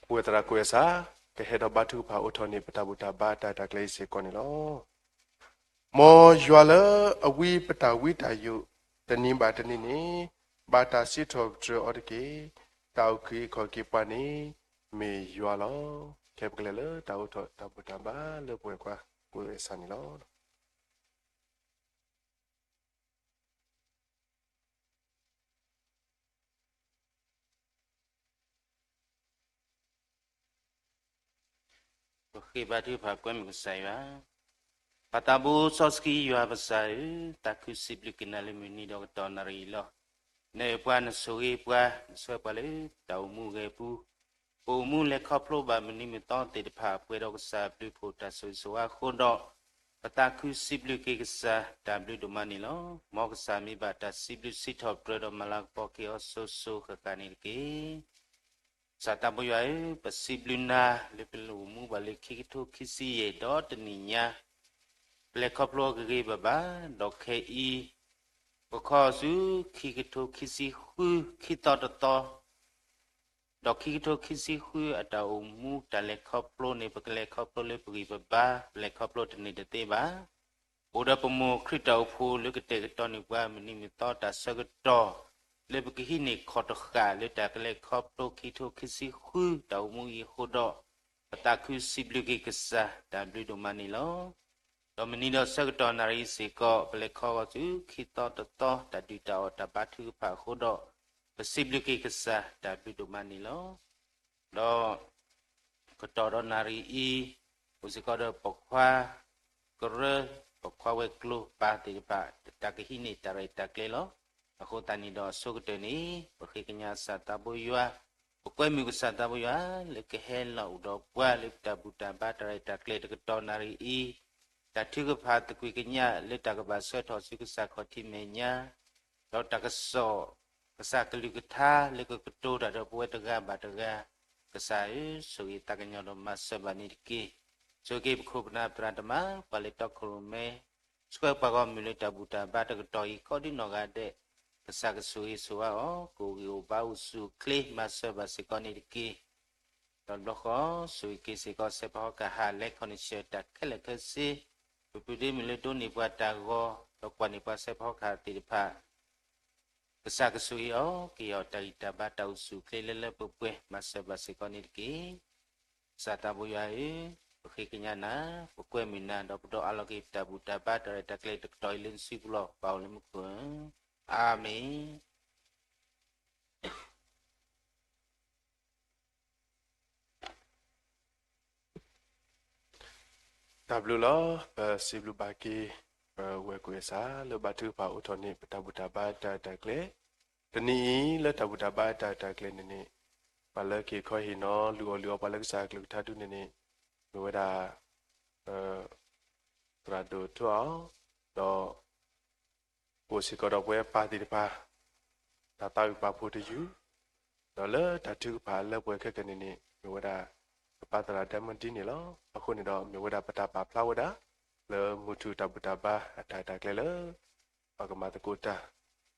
ပဝဲသရၣ်ကွဲးစး ကဟဲဒီးဘါထုကဖၣ်အိးထီၣ်န့ၢ် ပတၢ်ဘူၣ်တၢ်ဘါတၢ်ရဲၣ်တၢ်ကျဲၤအံၤစ့ၢ်ကီးန့ၣ်လီၤ. မ်ယွၤလၢအဝံပတၢ်ဝံတၢ်ယိး တနံၤဘၣ်တနံၤန့ၣ် ဘၣ်တၢ်စံးထီၣ်ပတြၢၤအီၤတက့ၢ်. တၢ်အုၣ်က့ၤခီၣ်က့ၤပှၤန့ၣ် မ့ၢ်ယွၤလီၤ. ခဲပကလဲၤလၢတၢ်အိးထီၣ်တၢ်ဘူၣ်တၢ်ဘါလၢပဝဲၢ်ကွဲးစးန့ၣ်လီၤ. ပဃ့ဘါထုကဖၣ်ကွဲမုာ်ကစၢ်ယွၤ, ပၢ်သးဘိစီဆှံယွၤပကစၢ်ဧၢ, သးခုစံးဘျုးက့ၤနၤလၢမုၢ်နံၤဒီးကတီၢ်နၣ်ရံၣ်အံၤလီၤ. နအၢၣ်ပှၤ နဆိၣ်ဂ့ၤပှၤ နဆှၢပှၤလၢတၢ်အိၣ်မူအဂဲၤပူၤ, ပအိၣ်မူလဲၤခီဖျိဘၣ်မုၢ်နံၤမုၢ်သီသ့ၣ်တဖၣ် ပှဲၤဒီးကစၢ်အဘျုးအဖှိၣ်တၢ်ဆိၣ်ဂ့ၤဆိၣ်ဝါအဃိဒီး ပသးခုစံးဘျုးက့ၤကစၢ်တၢ်ဘျုးဒိၣ်မးန့ၣ်လီၤ. မ်ကစၢ်မ့ၢ်ဘၣ်တၢ်စံးဘျုးစံးထီၣ်ပတြၢၤဒီးမၤလၤကပီၤက့ၤအီၤစိၤစိၤဃၣ်ဃၣ်န့ၣ်တက့ၢ်. ကစၢ်သးဘိယွၤဧၢ, ပစံးဘျုးနၤလၢပအိၣ်မူဘၣ်လၢခံကထိခံဆံယဲၢ်ဒီးတနံၣ်ညါ ပလဲၤခီဖျိအဂ့ၤဂ့ၤဘၣ်ဘၣ်, ဒီးခဲအံၤ ပခီဆူခံကထိခံဆံဃု ခံသီတသီ ဒီးခံကထိခံဆံဃုအတၢ်အိၣ်မူတၢ်လဲၤခီဖျိန့ၣ် ပကလဲၤခီဖျိလၢပဂံၢ်ပဘါ, ပလဲၤခီဖျိတန့ၢ်တသ့ဘၣ်. အိၣ်ဒီးပမိၢ်ခရံာ်တၢ်အိၣ်ဖှိၣ်လၢကတဲာ်ကတီၤန့ၢ်ပှၤမုၢ်နံၤမုၢ်သီတၢ်ဆၢကတီၢ် လၢပကဟံးန့ၢ်ခီၣ်တဃာ်လၢတၢ်ကလဲၤခီဖျိခံကထိခံဆံဃုတၢ်အိၣ်မူအံၤအဃိဒီး ပသးခုစံးဘျုးက့ၤကစၢ်တၢ်ဘျုးဒိၣ်မးန့ၣ်လီၤ. ဒီးမုၢ်နံၤဒီးဆၢကတီၢ်နၣ်ရံၣ်အံၤစ့ၢ်ကီး ပလဲၤခီဂီၤဆူခံသီတသီ တၢ်ဒုၣ်တၢ်အီၣ်တၢ်ဘါထုကဖၣ်အဃိဒီး ပစံးဘျုးက့ၤကစၢ်တၢ်ဘျုးဒိၣ်မးန့ၣ်လီၤ. ဒီး ကတီၢ်ဒီးနၣ်ရံၣ်အံၤ အိၣ်စ့ၢ်ကီးဒီးပိာ်ခွါကရၢ, ပိာ်ခွါဝဲၤကျိၤပၢ်သ့ၣ်တဖၣ် တၢ်ကဟံးန့ၢ်တၢ်ရဲၣ်တၢ်ကျဲၤလီၤ. အဃိသတးန့ၣ်ဒီးအဆိကတၢၢ်န့ၣ် ပဃ့ကညးကစၢ်သးဘိယွၤ, ပကွဲမုာ်ကစၢ်သးဘိယွၤ လၢကဟဲလီၤအိၣ်ဒီးပှၤလၢပတၢ်ဘူၣ်တၢ်ဘါတၢ်ရဲၣ်တၢ်ကျဲၤတကတီၢ်နၣ်ရံၣ်အံၤ တၢ်ထုကဖၣ်သကွံာ်ကညးလၢတၢ်ကဘၣ်ဆှၢထီၣ်ဆူကစၢ်ခီၣ်ထံးမဲာ်ညါ, ဒီးတၢ်ကစီၣ်ကစၢ်ကလုၢ်ကထါလၢကကတိၤတၢ်ဒီးပဝဲတဂၤဘၣ်တဂၤ, ကစၢ်ဧၢ, ဆိၣ်ဂ့ၤသးကညီၤဒီးမၤစၢၤဘၣ်န့ၣ်တက့ၢ်. ဆိၣ်ဂ့ၤပခိၣ်ပနၢ်သရၣ်သမါ ပှၤလဲၤတီခိၣ်ရိၣ်မဲ, ဆှၢပှၤဂီၢ်မုၢ်လၢတၢ်ဘူၣ်တၢ်ဘါတကတီၢ်အံၤ ကိးဒ်နီၢ်ဂၤဒဲး, ကစၢ်ကဆိၣ်ဂ့ၤဆိၣ်ဝါအီၤ, ကအိၣ်ဂံၢ်အိၣ်ဘါအိၣ်ဆူၣ်အိၣ်ချ့ မၤစၢၤဘၣ်စ့ၢ်ကီးန့ၣ်တက့ၢ်. ဒီးတဘျီဃီ ဆိၣ်ဂ့ၤက့ၤစ့ၢ်ကီး စဲးဖီဟီၣ်ကဟၣ် လဲၤခီနံၣ်ဆၢတၢ်ခဲလၢာ်ခဲဆ့, ပပုၢ်ဒ့မုၣ်လၢဒိးန့ၢ်ပှၤတၢ်ဂီၤ ဒီးကွၢ်န့ၢ်ပှၤစဲးဖီဟီၣ်ကဟၣ်သ့ၣ်တဖၣ်, ကစၢ်ကဆိၣ်ဂ့ၤအီၤ ကဟ့ၣ်အီၤတၢ်ဂံၢ်တၢ်ဘါတၢ်အိၣ်ဆူၣ်အိၣ်ချ့လၢလၢပှဲၤပှဲၤ မၤစၢၤဘၣ်စ့ၢ်ကီးန့ၣ်တက့ၢ်. ကစၢ်သးဘိယွၤဧၢ, ပဃ့ကညးနၤ, ပကွဲမုာ်နၤ ဒီးပဒိးအးလီၤက့ၤပတၢ်ဘူၣ်တၢ်ဘါတၢ်ရဲၣ်တၢ်ကျဲၤတကတီၢ်အံၤလၢနစုပူၤလီၤ. ပၢ်အိၣ်လၢမူခိၣ်ဧၢ, အၤမ့ၣ်. တၢ်ဘျုးလီၤ. ပစံးဘျုးဘၣ်က့ၤ ပဝဲၢ်ကွဲးစၢ်လၢဘါထုကဖၣ်အိးထီၣ်န့ၢ် ပတၢ်ဘူၣ်တၢ်ဘါတၢ်ရဲၣ်တၢ်ကျဲၤ, တနံၤအံၤလၢတၢ်ဘူၣ်တၢ်ဘါတၢ်ရဲၣ်တၢ်ကျဲၤန့ၣ်န့ၣ်, ပှၤလၢက့ၤခီဟ့ၣ်နီၤလုၢ်အီၣ်လုၢ်အီပှၤလၢကစၢ်အကလုၢ်ကထါဒုန့ၣ်န့ၣ်, မ့ၢ်ဝဲဒၣ် သရၣ်ဒိၣ်ထူအီၤ, ဒီး အိၣ်စ့ၢ်ကီးဒီးပဝဲပၢ်သ့ၣ်တဖၣ် တၢ်သးဝံၣ်ပာ်ဖှိၣ်တယုၢ်, ဒီးလၢတၢ်ထုကဖၣ်လၢပှဲၤခဲကနံၣ်န့ၣ် မ့ၢ်ဝဲဒၣ် ပပၢ်သရၣ်ဒဲမုၣ်ဒ်န့ၣ်လီၤ. အဃိန့ၣ်ဒီး မ့ၢ်ဝဲဒၣ်ပတၢ်ပာ်ဖျါဝဲဒၣ် လၢမုၢ်ထူၣ်တၢ်ဘူၣ်တၢ်ဘါအတၢ်ရဲၣ်တၢ်ကျဲၤလၢ ပကမၤသကိးတၢ်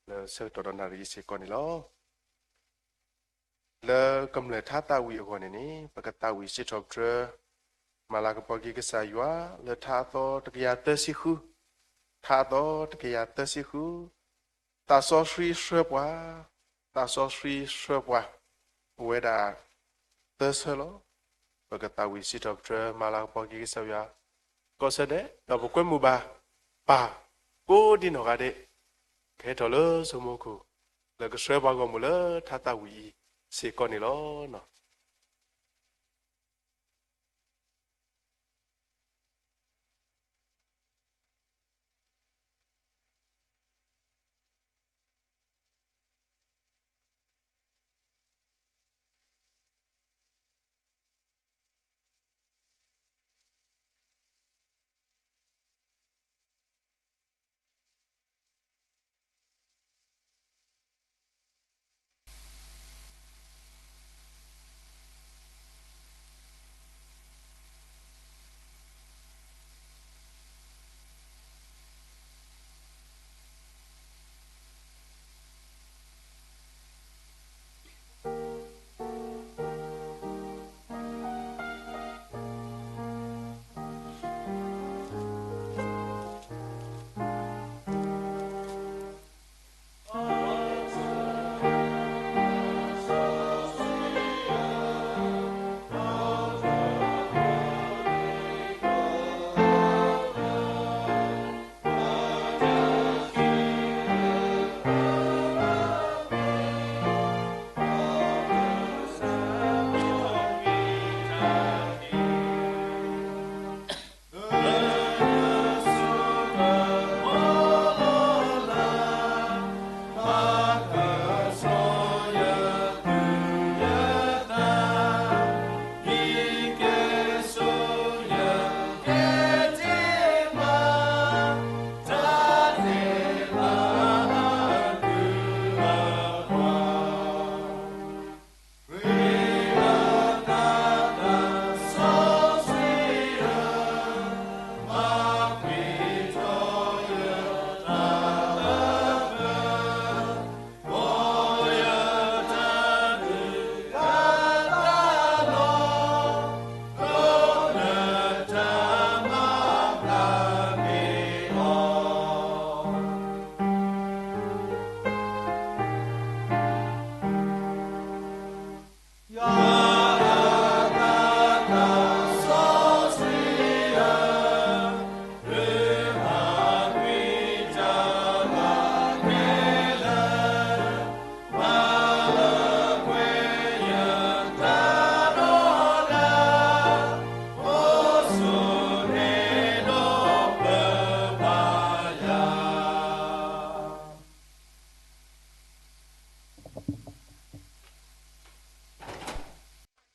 လၢဆၢကတီၢ်ဒီးနၣ်ရံၣ်အံၤစ့ၢ်ကီးန့ၣ်လီၤ. လၢကမျၢၢ်ထါသးဝံၣ်အဂီၢ်န့ၣ်န့ၣ် ပကသးဝံၣ်စံးထီၣ်ပတြၢၤ မၤလၤကပီၤက့ၤကစၢ်ယွၤ လၢထါအသီတကယၤသၢဆံဃု, ထါအသီတကယၤသၢဆံဃု, သးစီဆှံဆှၢပှၤ, သးစီဆှံဆှၢပှၤ, ပဝဲဒၣ်သၢဆၢလီၤ. ပကသးဝံၣ်စံးထီၣ်ပတြၢၤ မၤလၤကပီၤက့ၤကစၢ်ယွၤ ကိးဆၢဒဲး ဒီးပကွဲမုာ်ဘၣ်ပၢ် ကိးဒ်နီၢ်ဂၤဒဲး ကဟဲထီၣ်လၢဆိမိၣ်ခိၣ် လၢကဆှၢပှၤဂီၢ်မုၢ်လၢထါသးဝံၣ်အံၤစ့ၢ်ကီးန့ၣ်လီၤ.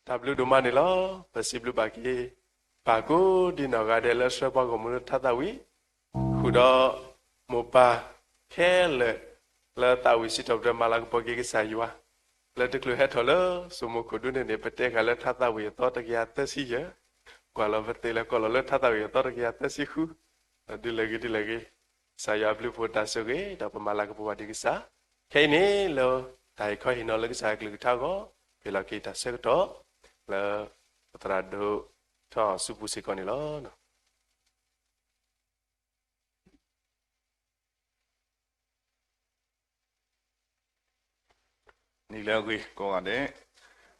တၢ်ဘျုးဒိၣ်မးန့ၣ်လီၤ. ပစံးဘျုးဘၣ်က့ၤ ပၢ်ကိးဒံနီၢ်ဂၤဒဲးလၢဆှၢပှၤဂီၢ်မုၢ်လၢထါသးဝံၣ်, ဃုာ်ဒီးမိၢ်ပၢ်ခဲလၢာ် လၢသးဝံၣ်စံးထီၣ်ပတြၢၤမၤလၤကပီၤက့ၤကစၢ်ယွၤ, လၢတချုးဟဲထီၣ်လၢစိမိၤခိၣ်ဒူန့ၣ်န့ၣ် ပတဲဃာ်လၢထါသးဝံၣ်အသီတကယၤသၢဆံယဲၢ်, ကွၢ်လီၤပသ့လၢကီၢ်လီၤလၢထါသးဝံၣ်အသီတကယၤသၢဆံဃု, ဒ်လဲၣ်ဂ့ၤဒ်လဲၣ်ဂ့ၤ, ကစၢ်ယွၤဘျုးဖှိၣ်တၢ်ဆိၣ်ဂ့ၤ ဒီးပမၤလၤကပီၤဘၣ်ဒံးကစၢ်, ခဲအံၤန့ၣ်လၢတၢ်ဟ့ၣ်ခီဟ့ၣ်နီၤလၢကစၢ်အကလုၢ်ကထါအဂီၢ်, ဟ့ၣ်လီၤက့ၤတၢ်ဆၢကတီၢ် လၢပသရၣ်ဒိၣ်ထီၣ်စုပူၤစ့ၢ်ကီးန့ၣ်လီၤ. နံၤလၢအဂ့ၤကိးဂၤဒဲး,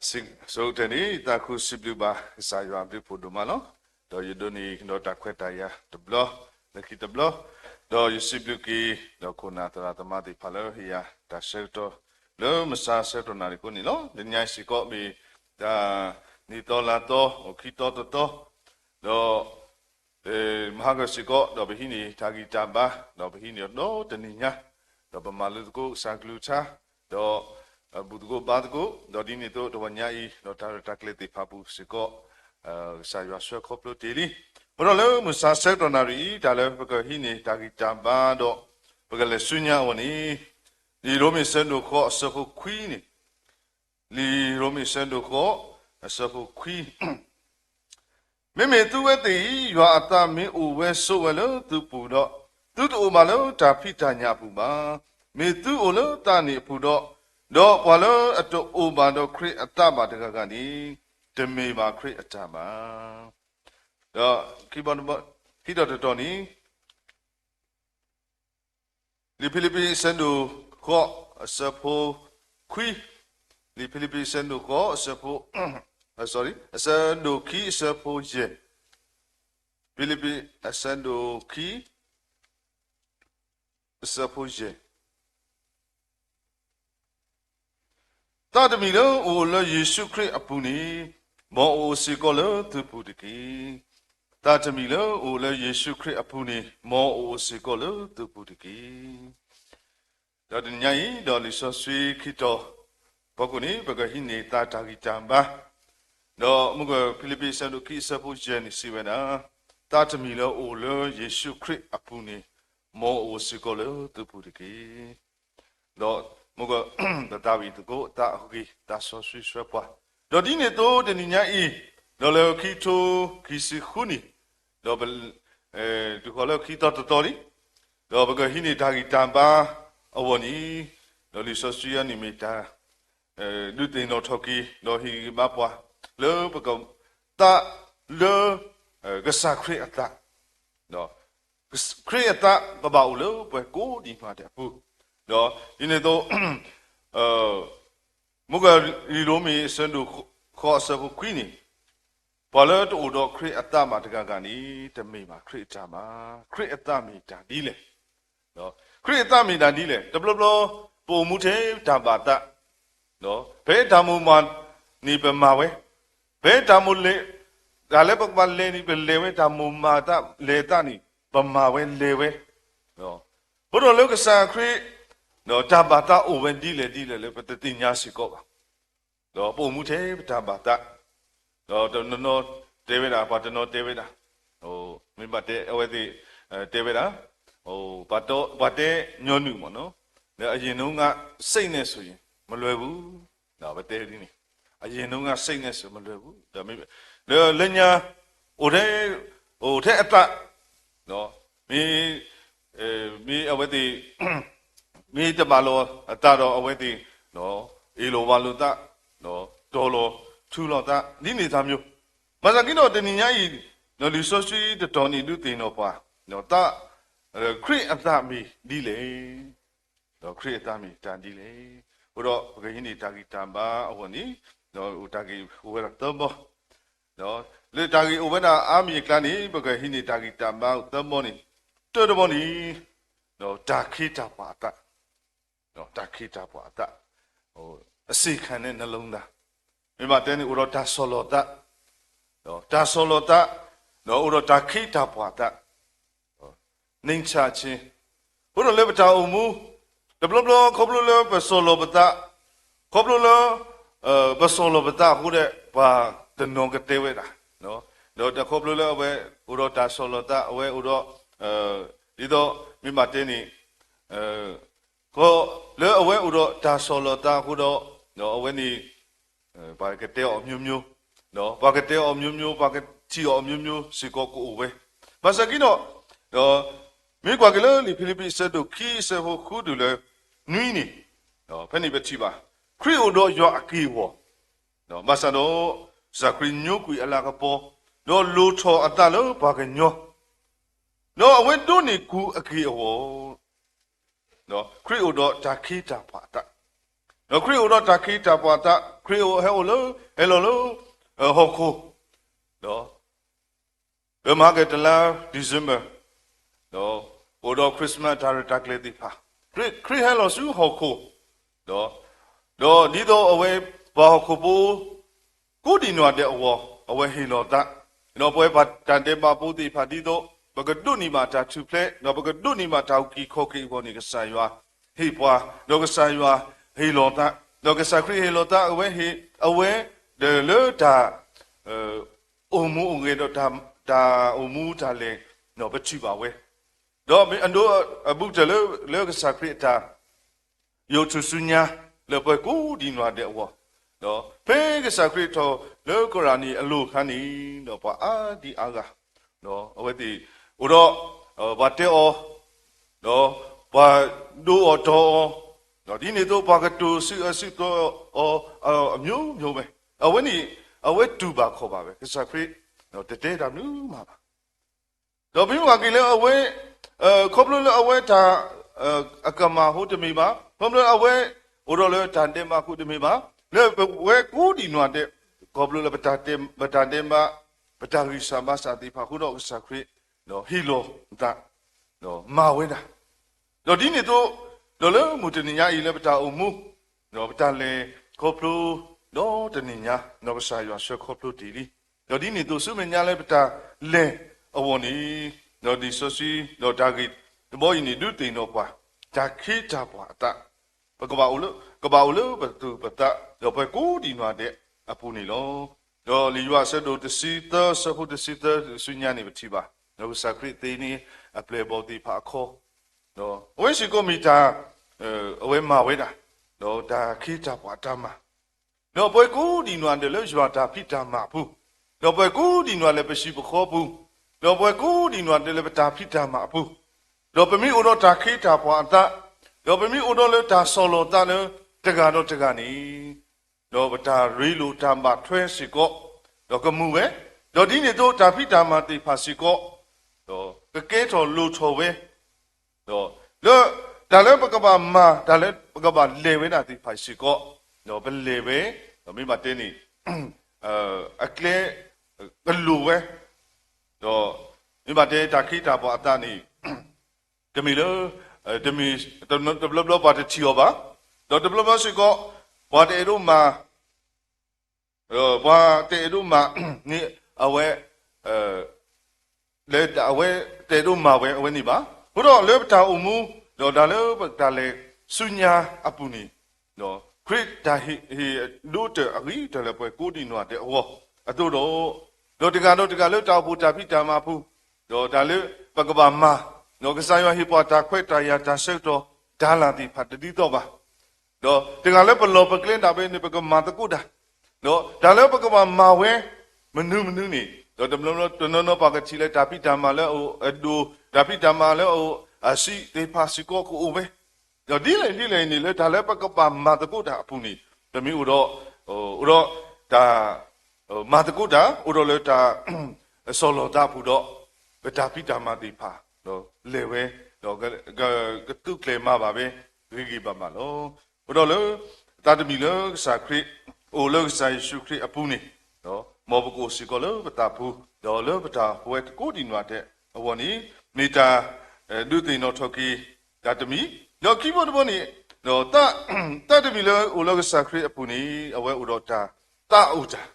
ဆိကတၢၢ်န့ၣ် ယသးခုစံးဘျုးဘၣ်ကစၢ်ယွၤအဘျုးဖှိၣ်ဒိၣ်မးလီၤ. ဒီးယဒိးန့ၢ်ဒီးတၢ်ခွဲးတၢ်ယာ်တဘျီ, လၢခံတဘျီ, ဒီးယစံးဘျုးက့ၤ ဒီးခိၣ်နၢ်သရၣ်သမါသ့ၣ်တဖၣ်လၢဟ့ၣ်ယၤတၢ်ဆၢကတီၢ် လၢမုၢ်ဆါဆၢကတီၢ်နၣ်ရံၣ်အဃိန့ၣ်လီၤ. တနံၤညါအံၤစ့ၢ်ကီးမ့ၢ် တၢ်နံၣ်သီလါသီ အိၣ်ခံသီတသီ ဒီး မဟါကစ့ၢ်ကီး ဒီးပဟံးန့ၢ်တၢ်ဂံၢ်တၢ်ဘါ, ဒီးပဟံးန့ၢ်ဒီးတနံၤညါ, ဒီးပမၤလိသကိးကစၢ်ကလုၢ်ကထါ, ဒီးဘူၣ်သကိးဘါသကိး, ဒီးဒ်န့ၣ်အသိးတဝီညါအံၤ ဒီးတၢ်ရဲၣ်တၢ်ကျဲၤသ့ၣ်တဖၣ်ပူၤစ့ၢ်ကီး ကစၢ်ယွၤဆှၢခီဖျိတ့ၢ်လံ. အဃိဒီးလၢမုၢ်ဆါဆၢကတီၢ်နၣ်ရံၣ်အံၤ တၢ်လၢပကဟံးန့ၢ်တၢ်ဂံၢ်တၢ်ဘါဒီး ပကလဲၤဆူညါအဂီၢ်န့ၣ်, လံာ်ရိမ့ၤအဆၢဒိၣ်ဃိးအဆၢဖိခွံန့ၣ်, လံာ်ရိမ့ၤအဆၢဒိၣ်ဃိး အဆၢဖိခွံ မ့မ့ၢ်သုဝဲသ့ၣ်အံၤ ယွၤအသးမ့ၢ်အိၣ်ဝဲဆိးဝဲလၢသုပူၤဒီး, သုတအိၣ်ဘၣ်လၢတၢ်ဖံးတၢ်ညၣ်အပူၤဘၣ်. မ့ၢ်သုအိၣ်လၢသးန့ၣ်အပူၤဒီး, ဒီးပှၤလၢအတအိၣ်ဘၣ်ဒီးခရံာ်အသးဘၣ်တဂၤဂၤန့ၣ်, တမ့ၢ်ဘၣ်ခရံာ်အတၢ်ဘၣ်. ဒီးခံဘီတဘီ, ခံတီၤတတီၤန့ၣ် လံာ်ဖံလံးပံးအဆၢဒိၣ်ဃိးအဆၢဖိခွံ, လံာ်ဖံလံးပံးအဆၢဒိၣ်ဃိးအဆၢဖိ, အဆၢဒိၣ်ခံ အဆၢဖိယဲၢ်, ဖံလံးပံးအဆၢဒိၣ်ခံ အဆၢဖိယဲၢ် သးတမံၤလၢအိၣ်လၢယ့ၣ်ၡူးခရံာ်အပူၤန့ၣ်, မ်အအိၣ်စ့ၢ်ကီးလၢသုပူၤတက့ၢ်. သးတမံၤလၢအိၣ်လၢယ့ၣ်ၡူးခရံာ်အပူၤန့ၣ်, မ်အအိၣ်စ့ၢ်ကီးလၢသုပူၤတက့ၢ်. ဒီးတနံၤညါအံၤ ဒီးလံာ်စီဆှံခံတီၤ ဖီခိၣ်န့ၣ် ပကဟံးန့ၢ်သးတၢ်ဂံၢ်တၢ်ဘါ, ဒီးမုၢ်ကီၢ်ဖံလံးပံးအဆၢဒိၣ်ခံအဆၢဖိယဲၢ်န့ၣ်စံးဝဲဒၣ်, သးတမံၤလၢအိၣ်လၢယ့ၣ်ၡူးခရံာ်အပူၤန့ၣ်, မ်အအိၣ်စ့ၢ်ကီးလၢသုပူၤတက့ၢ်. ဒီးမုၢ်ကီၢ် ပသးဝံၣ်သကိးသးအဂ့ၢ် သးစီဆှံဆှၢပှၤ, ဒီးဒ်န့ၣ်အသိးတနံၤညါအံၤ, ဒီးလၢခံကထိခံဆံဃုနံၣ်, ဒီးပ တုၤဃီၤလၢခံသီတသီလံ, ဒီးပကဟံးန့ၢ်တၢ်ဂံၢ်တၢ်ဘါအဂီၢ်န့ၣ်, ဒီးလံာ်စီဆှံအံၤန့ၣ်မ့ၢ်တၢ် ဒုးသ့ၣ်နီၣ်ထီၣ်က့ၤ ဒီးဟ့ၣ်ဂံၢ်ဘါပှၤ လၢပက သးလၢ ကစၢ်ခရံာ်အသး, ခရံာ်အသးကဘၣ်အိၣ်လၢပှၤကိးဒံးနီၢ်ဒဲးအပူၤ, ဒီးဒ်န့ၣ်အသိး မုၢ်ကီၢ်လံာ်ရိမ့ၤအဆၢဒိၣ်ဃိးအဆၢဖိခွံန့ၣ်, ပှၤလၢတအိၣ်ဒီးခရံာ်အသးဘၣ်တဂၤဂၤန့ၣ် တမ့ၢ်ဘၣ်ခရံာ်အတၢ်ဘၣ်. ခရံာ်အသးမ့ၢ်တၢ်ဒ်လဲၣ်. ခရံာ်အသးမ့ၢ်တၢ်ဒ်လဲၣ်. တဘျီဘျီ ပအိၣ်မူထဲတၢ်ဘၣ်သး, ဖဲတၢ်မိၣ်မၢ်န့ၣ်ပမၤဝဲ, ဖဲတၢ်မိၣ်လဲၣ်, တၢ်လၢပကဘၣ်လဲၤန့ၣ် ပလဲၤဝဲ, တၢ်မိၣ်မၢ်သးလဲၤသးန့ၣ် ပမၤဝဲလဲၤဝဲ အဃိဒီးလၢကစၢ်ခရံာ် တၢ်ဘၣ်သးအိၣ်ဝဲဒ်လဲၣ်ဒ်လဲၣ်လၢပတသ့ၣ်ညါစ့ၢ်ကီးဘၣ်. ဒီးပအိၣ်မူထဲပတၢ်ဘၣ်သး, ဒီးတနီၤနီၤတဲဝဲဒၣ်, ပှၤတနီၤတဲဝဲဒၣ်, မ့ၢ်ဘၣ်တဲအဝဲသ့ၣ် တဲဝဲဒၣ်, ပှၤတဲညီနုၢ်မ့ၢ်နီၤ, ဒီးအရင်တုန်းက စိတ်နဲ့ဆိုရင် မလွယ်ဘူး, ပတဲဒ်န့ၣ်, အရင်တုန်းက စိတ်နဲ့ဆိုရင် မလွယ်ဘူး, ဒီးလၢညါ အိၣ်ထဲ အိၣ်ထဲအသး မ့ၢ် မ့ၢ်အဝဲသ့ၣ် မ့ၢ်တဘၣ်လိာ်အသးဒီးအဝဲသ့ၣ် အ့ၣ်လိာ်ဝါလိာ်သး တီၤလိာ်ထူလိာ်သး ဒ်န့ၣ်တၢ်မျိုး, ဘၣ်ဆၣ်က့ဒီးတနံၤညါအံၤ လံာ်စီဆှံတတီၤန့ၣ်ဒုးသ့ၣ်နီၣ်ပှၤ သး ခရံာ်အသးမ့ၢ်ဒ်လဲၣ်, ဒီးခရံာ်အသးမ့ၢ်တၢ်ဒ်လဲၣ်, အဃိဒီးပကဟံးန့ၢ်တၢ်ဂံၢ်တၢ်ဘါအဂီၢ်န့ၣ် ဒီးအိၣ်တၢ်ဂ့ၢ်အိၣ်ဝဲဒၣ်သၢဘီ လၢတၢ်ဂ့ၢ်အိၣ်ဝဲဒၣ်အါမံၤအကျါန့ၣ် ပကဟံးန့ၢ်တၢ်ဂံၢ်တၢ်ဘါအိၣ်သၢဘီန့ၣ်, တၢတဘီန့ၣ် တၢ်ခ့တၢ်ပှၤအသး, တၢ်ခ့တၢ်ပှၤအသး, အစ့ၢ်ခါန့ၣ် နှလုံးသား, မ့ၢ်ဘၣ်တဲန့ၣ် အိၣ်ဒီးတၢ်ဆီၣ်လီၤသး, တၢ်ဆီၣ်လီၤသး, ဒီးအိၣ်ဒီးတၢ်ခ့တၢ်ပှၤအသး နှိမ်ချခြင်း, အဃိဒီးလၢပတၢ်အိၣ်မူ တဘျီဘျီခီဖျိလၢပဆီၣ်လီၤပသး, ခီဖျိလၢ ပဆီၣ်လီၤပသးအဃိဒီး ပှၤတနီၤကတဲဝဲဒၣ်, ဒီးတၢ်ခီဖျိလၢအဝဲအိၣ်ဒီးတၢ်ဆီၣ်လီၤသး အဝဲအိၣ်ဒီး ဒ်သိးမ့ၢ်ဘၣ်တဲန့ၣ် လၢအဝဲအိၣ်ဒီးတၢ်ဆီၣ်လီၤသးအဃိဒီး အဝဲန့ၣ် ပှၤကတဲအီၤမျိုးမျိုး, ပှၤကတဲအီၤမျိုးမျိုး, ပှၤကထံၣ်အီၤမျိုးမျိုးစ့ၢ်ကီးကအိၣ်ဝဲ. ဘၣ်ဆၣ်က့ဒီး မ့ၢ်ကွၢ်က့ၤလၢလံာ်ဖံလံးပံးအဆၢဒိၣ်ခံအဆၢဖိဃုတုၤလၢနွံန့ၣ် ဖဲန့ၣ်ပထံၣ်ဘၣ် ခရံာ်အိၣ်ဒီးယွၤအက့ၢ်အဂီၤ, ဘၣ်ဆၣ်ဒီး ကစၢ်ခရံာ်ညိကွံာ်အလၤကပီၤ, ဒီးလိၣ်ထီၣ်အသးလၢပှၤကညီ, ဒီးအဝဲဒိးန့ၢ်ကူအက့ၢ်အဂီၤ ခရံာ်အိၣ်ဒီးတၢ်ခ့တၢ်ပှၤအသး, ဒီးခရံာ်အိၣ်ဒီးတၢ်ခ့တၢ်ပှၤအသး, ခရံာ်အိၣ်ဟဲအိၣ်လၢ ဟဲလီၤလၢ ဟီၣ်ခိၣ်, ဒီး လၢမဟါကတလါ December, ဒီးအိၣ်ဒီး Christmas တၢ်ရဲၣ်တၢ်ကျဲၤသ့ၣ်တဖၣ်, ခရံာ်ဟဲလီၤဆူဟီၣ်ခိၣ်, ဒီး ဒီးဒ်သိးအဝဲ ပှၤဟီၣ်ခိၣ်ဖိ ကိးဒံးနီၢ်ဒဲးအဂီၢ် အဝဲဟ့ၣ်လီၤသး, ဒီးပဝဲပှၤတၢ်ဒဲးဘးဖိသ့ၣ်တဖၣ်ဒ်သိး ပကဒိးန့ၢ်ဘၣ်တၢ်ထူၣ်ဖျဲး ဒီးပကဒိးန့ၢ်ဘၣ်တၢ်အုၣ်က့ၤခီၣ်က့ၤအဂီၢ်န့ၣ် ကစၢ်ယွၤဟ့ၣ်ပှၤ, ဒီးကစၢ်ယွၤဟ့ၣ်လီၤသး, ဒီးကစၢ်ခရံာ်ဟ့ၣ်လီၤသး အဝဲဟ့ၣ် အဝဲ ဒီးလၢတၢ် အိၣ်မူအိၣ်ဂဲၤဒီးတၢ်အိၣ်မူတၢ်လဲၤ ပထံၣ်ဘၣ်ဝဲ, ဒီးမ့ၢ်အဒိအဘူးကတၢၢ်လၢ လၢကစၢ်ခရံာ်အတၢ် ယိးထူၣ်စုညါ လၢပှၤကိးဒံးနီၢ်ဒဲးအဂီၢ်, ဒီးဖဲကစၢ်ခရံာ်ထီၣ်လၢကရၣ်နံၤအလိၤအခါန့ၣ် ဒီးပှၤအါဒံအါဂၤ အဝဲသ့ၣ်အိၣ်ဒီး ပှၤတဲအီၤ, ဒီးပှၤဒိအီၤတီအီၤ, ဒီးဒ်န့ၣ်အသိး ပှၤကတိၤဆူၣ်အၢဆူၣ်သီအီၤ အမျိုးမျိုးဝဲ, အဝဲန့ၣ် အဝဲတူၢ်ဘၣ်ခီၣ်ဘၣ်ဝဲ ကစၢ်ခရံာ် တတဲတၢ်မနုၤမးဘၣ်. ဒီးမ့ၢ်ကွၢ်က့ၤလၢအဝဲ ခီဖျိလၢအဝဲတၢ် အကမၢ်အဃိတမ့ၢ်ဘၣ်, ခီဖျိလၢအဝဲ အိၣ်ဒီးလၢတၢ်ဒဲးဘးအဃိတမ့ၢ်ဘၣ်, လၢပဝဲကိးဒံးနီၢ်ဒဲး ခီဖျိလၢ ပတၢ်ဒဲးဘး ပတၢ်ဂံၢ်စၢ်ဘါစၢ်သ့ၣ်တဖၣ်အဃိဒီး ကစၢ်ခရံာ် ဟ့ၣ်လီၤသး မၤဝဲဒၣ်, ဒီးဒ်န့ၣ်အသိး ဒီးလၢမုၢ်တနံၤညါအံၤလၢပတၢ်အိၣ်မူ ဒီးပတၢ်လဲၤခီဖျိ ဒီးတနံၤညါ ဒီးကစၢ်ယွၤဆှၢခီဖျိတ့ၢ်လံ, ဒီးဒ်န့ၣ်အသိးဆူမဲာ်ညါလၢပတၢ်လဲၤအဂီၢ်န့ၣ် ဒီးလံာ်စီဆှံ ဒီးတၢ်ဂ့ၢ်တဘီအံၤန့ၣ် ဒုးသ့ၣ်နီၣ်ပှၤ တၢ်ခ့တၢ်ပှၤအသး ပကဘၣ်အိၣ်လၢ ကဘၣ်အိၣ်လၢပသူၣ်ပသး ဒီးပှၤကိးဒံးနီၢ်ဒဲးအပူၤန့ၣ်လီၤ. ဒီးလံာ်ယိၤဟၣ်အဆၢဒိၣ်တဆံသၢအဆၢဖိတဆံသၢဆူညါန့ၣ် ပထံၣ်ဘၣ် ဒီးကစၢ်ခရံာ်သ့န့ၢ်အပျဲၢ်အဘီၣ်သ့ၣ်တဖၣ်အခီ ဒီးအဝဲစ့ၢ်ကီးမ့ၢ်တၢ် အဝဲမၤဝဲဒၣ် ဒီးတၢ်ခ့တၢ်ပှၤအတၢ်မၤ, ဒီးပှၤကိးဒံးနီၢ်ဒဲးလၢယွၤတၢ်ဖံးတၢ်မၤအပူၤ, ဒီးပှၤကိးဒံးနီၢ်ဒဲးလၢပဟံၣ်ပဃီပူၤ, ဒီးပှၤကိးဒံးနီၢ်ဒဲးလၢပတၢ်ဖံးတၢ်မၤအပူၤ, ဒီးပမ့ၢ်အိၣ်ဒီးတၢ်ခ့တၢ်ပှၤအသး, ဒီးပမ့ၢ်အိၣ်ဒီးလၢတၢ်ဆီၣ်လီၤသးလၢတဂၤဒီးတဂၤန့ၣ် ဒီးပတၢ်ရ့လိာ်တၢ်ဘၣ်ထွဲစ့ၢ်ကီး ဒီးကမူဝဲ, ဒီးဒ်န့ၣ်အသိးတၢ်ဖံးတၢ်မၤသ့ၣ်တဖၣ်စ့ၢ်ကီး ဒီးကကဲထီၣ်လိၣ်ထီၣ်ဝဲ ဒီးလၢ တၢ်လၢပကဘၣ်မၤ တၢ်လၢပကဘၣ်လဲၤဝဲဒၣ်သ့ၣ်တဖၣ်စ့ၢ်ကီး ဒီးပလဲၤဝဲ ဒီးမ့ၢ်ဘၣ်တဲန့ၣ် အကျဲ ကလိၣ်ဝဲ ဒီးမ့ၢ်ဘၣ်တဲတၢ်ခ့တၢ်ပှၤအသးန့ၣ် တမ့ၢ်လၢ တမ့ၢ် တဘျီဘျီပှၤတထံၣ်အီၤဘၣ်, ဒီးတဘျီဘျီစ့ၢ်ကီး ပှၤတအဲၣ်ဒိးမၤ ပှၤတအဲၣ်ဒိးမၤန့ၣ် အဝဲ လၢအဝဲတအဲၣ်ဒိးမၤဝဲအဝဲန့ၣ်ဘၣ်. အဃိဒီးလၢပတၢ်အိၣ်မူ ဒီးတၢ်လၢပတၢ်လဲၤဆူညါအပူၤန့ၣ် ခရံာ်တၢ်ဟ့ၣ်ဒိးတၢၢ်အဂ့ၤတၢၢ်လၢပှၤကိးဒံးနီၢ်ဒဲးအဂီၢ်အသိးဒီး ဒီးတဂၤဒီးတဂၤလၢတၢ်အိၣ်ဖှိၣ်တၢ်ဖံးတၢ်မၤအပူၤ ဒီးတၢ်လၢပကဘၣ်မၤ ဒီးကစၢ်ယွၤဟ့ၣ်ပှၤတၢ်ခွဲးတၢ်ယာ်တၢ်ဆၢကတီၢ် တၢ်လၢသ့ၣ်တဖၣ်တဒ်သိးဘၣ် ဒီးတဂၤလၢပလီၢ်ပကျဲဒၣ်ဝဲန့ၣ် ပကမၤသကိးတၢ်, ဒီးတၢ်လၢပကဘၣ်မၤဝဲ မနုၤမနုၤန့ၣ် ဒီးတဘျီဘျီတနီၤနီၤပှၤကထံၣ်လၢတၢ်ဖံးတၢ်မၤလၢအအိၣ်အဒိၣ် တၢ်ဖံးတၢ်မၤလၢအအိၣ်အဆံးသ့ၣ်တဖၣ်စ့ၢ်ကီးကအိၣ်ဝဲ, ဒီးဒ်လဲၣ်ဒ်လဲၣ်န့ၣ် လၢတၢ်လၢပကဘၣ်မၤသကိးတၢ်အပူၤန့ၣ် ပမ့ၢ်အိၣ်ဒီး အိၣ်ဒီးတၢ် မၤသကိးတၢ် အိၣ်ဒီးလၢတၢ် ဆီၣ်လီၤသးအပူၤဒီး ပတၢ်ဖံးတၢ်မၤသ့ၣ်တဖၣ် ဒီးလဲၤဝဲ ဒီး ကသူးကျဲၤမၤဘၣ်ဝဲ ဂ့ၤဂ့ၤဘၣ်ဘၣ်လီၤ. အဃိဒီးလၢ သးတမံၤလၢကစၢ်ခရံာ် အိၣ်လၢကစၢ်ယ့ၣ်ၡူးခရံာ်အပူၤန့ၣ် မ်ပကအိၣ်စ့ၢ်ကီးလၢပသးပူၤ ဒီးလၢပတၢ်ပဝဲကိးဒံးနီၢ်ဒဲးအဂီၢ်န့ၣ် မ့ၢ်တၢ် ဒုးသ့ၣ်နီၣ်ထီၣ်က့ၤ တၢ်တမံၤ ဒီးခံဘီတဘီန့ၣ် ဒီး သးတမံၤလၢအိၣ်လၢကစၢ်ခရံာ်အပူၤန့ၣ် အဝဲအိၣ်ဒီးတၢ်သးအိၣ်တၢ်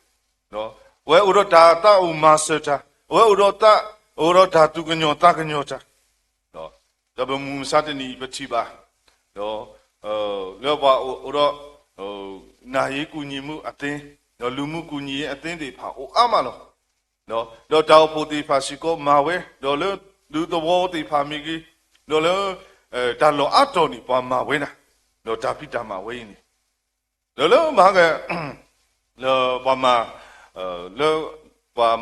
အဝဲအိၣ်ဒီးတၢ်သးအိၣ်မၤစၢၤတၢ် အဝဲအိၣ်ဒီးသး အိၣ်ဒီးတၢ်သူၣ်ကညီၤသးကညီၤတၢ် ဒီးပမုၢ်မဆါတနံၤအံၤပထံၣ်ဘၣ် ဒီး လၢပှၤအိၣ်ဒီး နာရေးကူညီမှုအသင်း ဒီးလူမှုကူညီရေးအသင်းသ့ၣ်တဖၣ်အိၣ်အါမးလီၤ. ဒီးတၢ်အိၣ်ဖှိၣ်သ့ၣ်တဖၣ်စ့ၢ်ကီးမၤဝဲ, ဒီးလၢဒူသဝီသ့ၣ်တဖၣ်မ့ၢ်ဂ့ၤ, ဒီးလၢတၢ်လီၢ်အါတီၤန့ၣ် ပှၤမၤဝဲဒၣ်, ဒီးတၢ်ဖံးတၢ်မၤဝဲအံၤန့ၣ် ဒီးလၢမဟါက လၢပှၤမၤ လၢပှၤ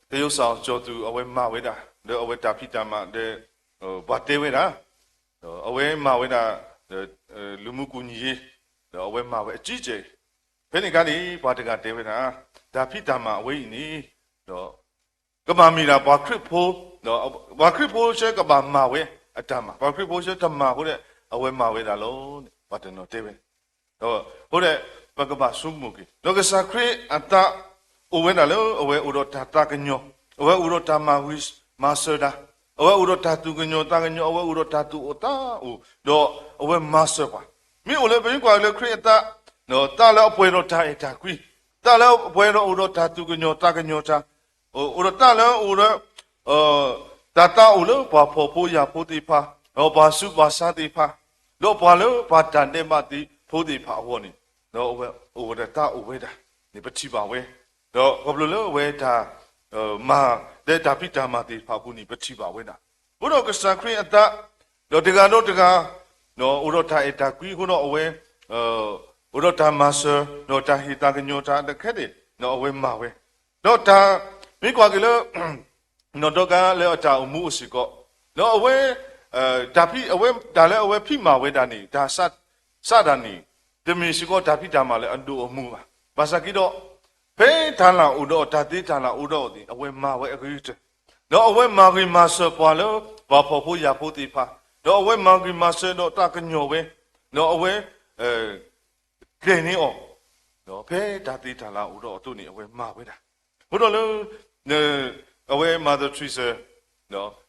သရုပ်ဆောင်ကျော်သူ အဝဲမၤဝဲဒၣ် လၢအဝဲတၢ်ဖံးတၢ်မၤဒီး ပှၤတဲဝဲဒၣ် ဒီးအဝဲမၤဝဲဒၣ် လူမှုကူညီရေး ဒီးအဝဲမၤဝဲအကြီးအကျယ် ဖဲန့ၣ်အခါန့ၣ် ပှၤတဂၤတဲဝဲဒၣ် တၢ်ဖံးတၢ်မၤအဝဲအံၤန့ၣ် ဒီး ကဘၣ်မ့ၢ်ဒၣ်ပှၤခရံာ်ဖိ, ပှၤခရံာ်ဖိဆၢကဘၣ်မၤဝဲအတၢ်မၤ, ပှၤခရံာ်ဖိဆၢတမၤအဃိဒီး အဝဲမၤဝဲဒၣ်လီၤန့ၣ် ပှၤတနီၤတဲဝဲ, အဃိဒီး ပကဘၣ်ဆိကမိၣ်က့ၤ ဒီးကစၢ်ခရံာ်အသးအိၣ်ဝဲဒၣ်လၢအဝဲအိၣ်ဒီးတၢ်သးကညီၤ, အဝဲအိၣ်ဒီးတၢ်မၤဂံၢ်မၤစၢၤတၢ်, အဝဲအိၣ်ဒီးတၢ်သူၣ်ကညီၤသးကညီၤ, အဝဲအိၣ်ဒီးတၢ်သူၣ်အိၣ်သးအိၣ်, ဒီးအဝဲမၤစၢၤပှၤ, မ့ၢ်အိၣ်လၢပမ့ၢ်ကွၢ်လၢခရံာ်အသး, သးလၢအပှဲၤဒီးတၢ်အဲၣ်တၢ်ကွံ, သးလၢအပှဲၤဒီးအိၣ်ဒီးတၢ်သူၣ်ကညီၤသးကညီၤတၢ်, အိၣ်ဒီးသးလၢအိၣ်ဒီး တၢ်သးအိၣ်လၢပှၤဖှီၣ်ဖိယာ်ဖိသ့ၣ်တဖၣ်, ဒီးပှၤဆူးပှၤဆါသ့ၣ်တဖၣ်, ဒီးပှၤလၢပှၤတၢ်ဒဲးဘးသ့ၣ်ဖိသ့ၣ်တဖၣ်အဂီၢ်န့ၣ်, ဒီးအဝဲအိၣ်ဝဲဒီးတၢ်အိၣ်ဝဲဒၣ်န့ၣ် ပထံၣ်ဘၣ်ဝဲ, ဒီးခီဖျိလၢအဝဲတၢ် မၤ လၢတၢ်ဖံးတၢ်မၤသ့ၣ်တဖၣ်အပူၤန့ၣ် ပထံၣ်ဘၣ်ဝဲဒၣ်. အဃိဒီးကစၢ်ခရံာ်အသး, ဒီးတဂၤဒီးတဂၤ, အိၣ်ဒီးတၢ်အဲၣ်တၢ်ကွံအဃိဒီးအဝဲ အိၣ်ဒီးတၢ်မၤစၢၤ, ဒီးတၢ်ဟ့ၣ်သးကညီၤတၢ်တခဲန့ၣ် အဝဲမၤဝဲ, ဒီးတၢ် မ့ၢ်ကွၢ်က့ၤလၢ နီၢ်ဒီကၤလၢအတၢ်အိၣ်မူအိၣ်စ့ၢ်ကီး, ဒီးအဝဲ တၢ်ဖံး အဝဲ တၢ်လၢအဝဲဖံးမၤဝဲဒၣ်န့ၣ် တၢ် စးဒၣ်န့ၣ် တမ့ၢ်စ့ၢ်ကီးတၢ်ဖံးတၢ်မၤလၢအဒိၣ်အမုၢ်ဘၣ်. ဘၣ်ဆၣ်က့ဒီး ဖဲတၢ်လၢ်အိၣ်ဒီးတၢ်သ့တၢ်လၢ်အိၣ်ဒီးအီၤသ့ၣ် အဝဲမၤဝဲအဂ့ၤကတၢၢ်, ဒီးအဝဲမၤဂ့ၤမၤစၢၤပှၤလၢ ပှၤဖှီၣ်ဖိယာ်ဖိသ့ၣ်တဖၣ်, ဒီးအဝဲမၤဂ့ၤမၤစၢၤဒီးသးကညီၤဝဲ, ဒီးအဝဲ ကျဲၤန့ၢ်အီၤ, ဒီးဖဲတၢ်သ့တၢ်လၢ်အိၣ်ဒီးအသိးန့ၣ် အဝဲမၤဝဲဒၣ်. အဃိဒီးလၢ အဝဲ Mother Teresa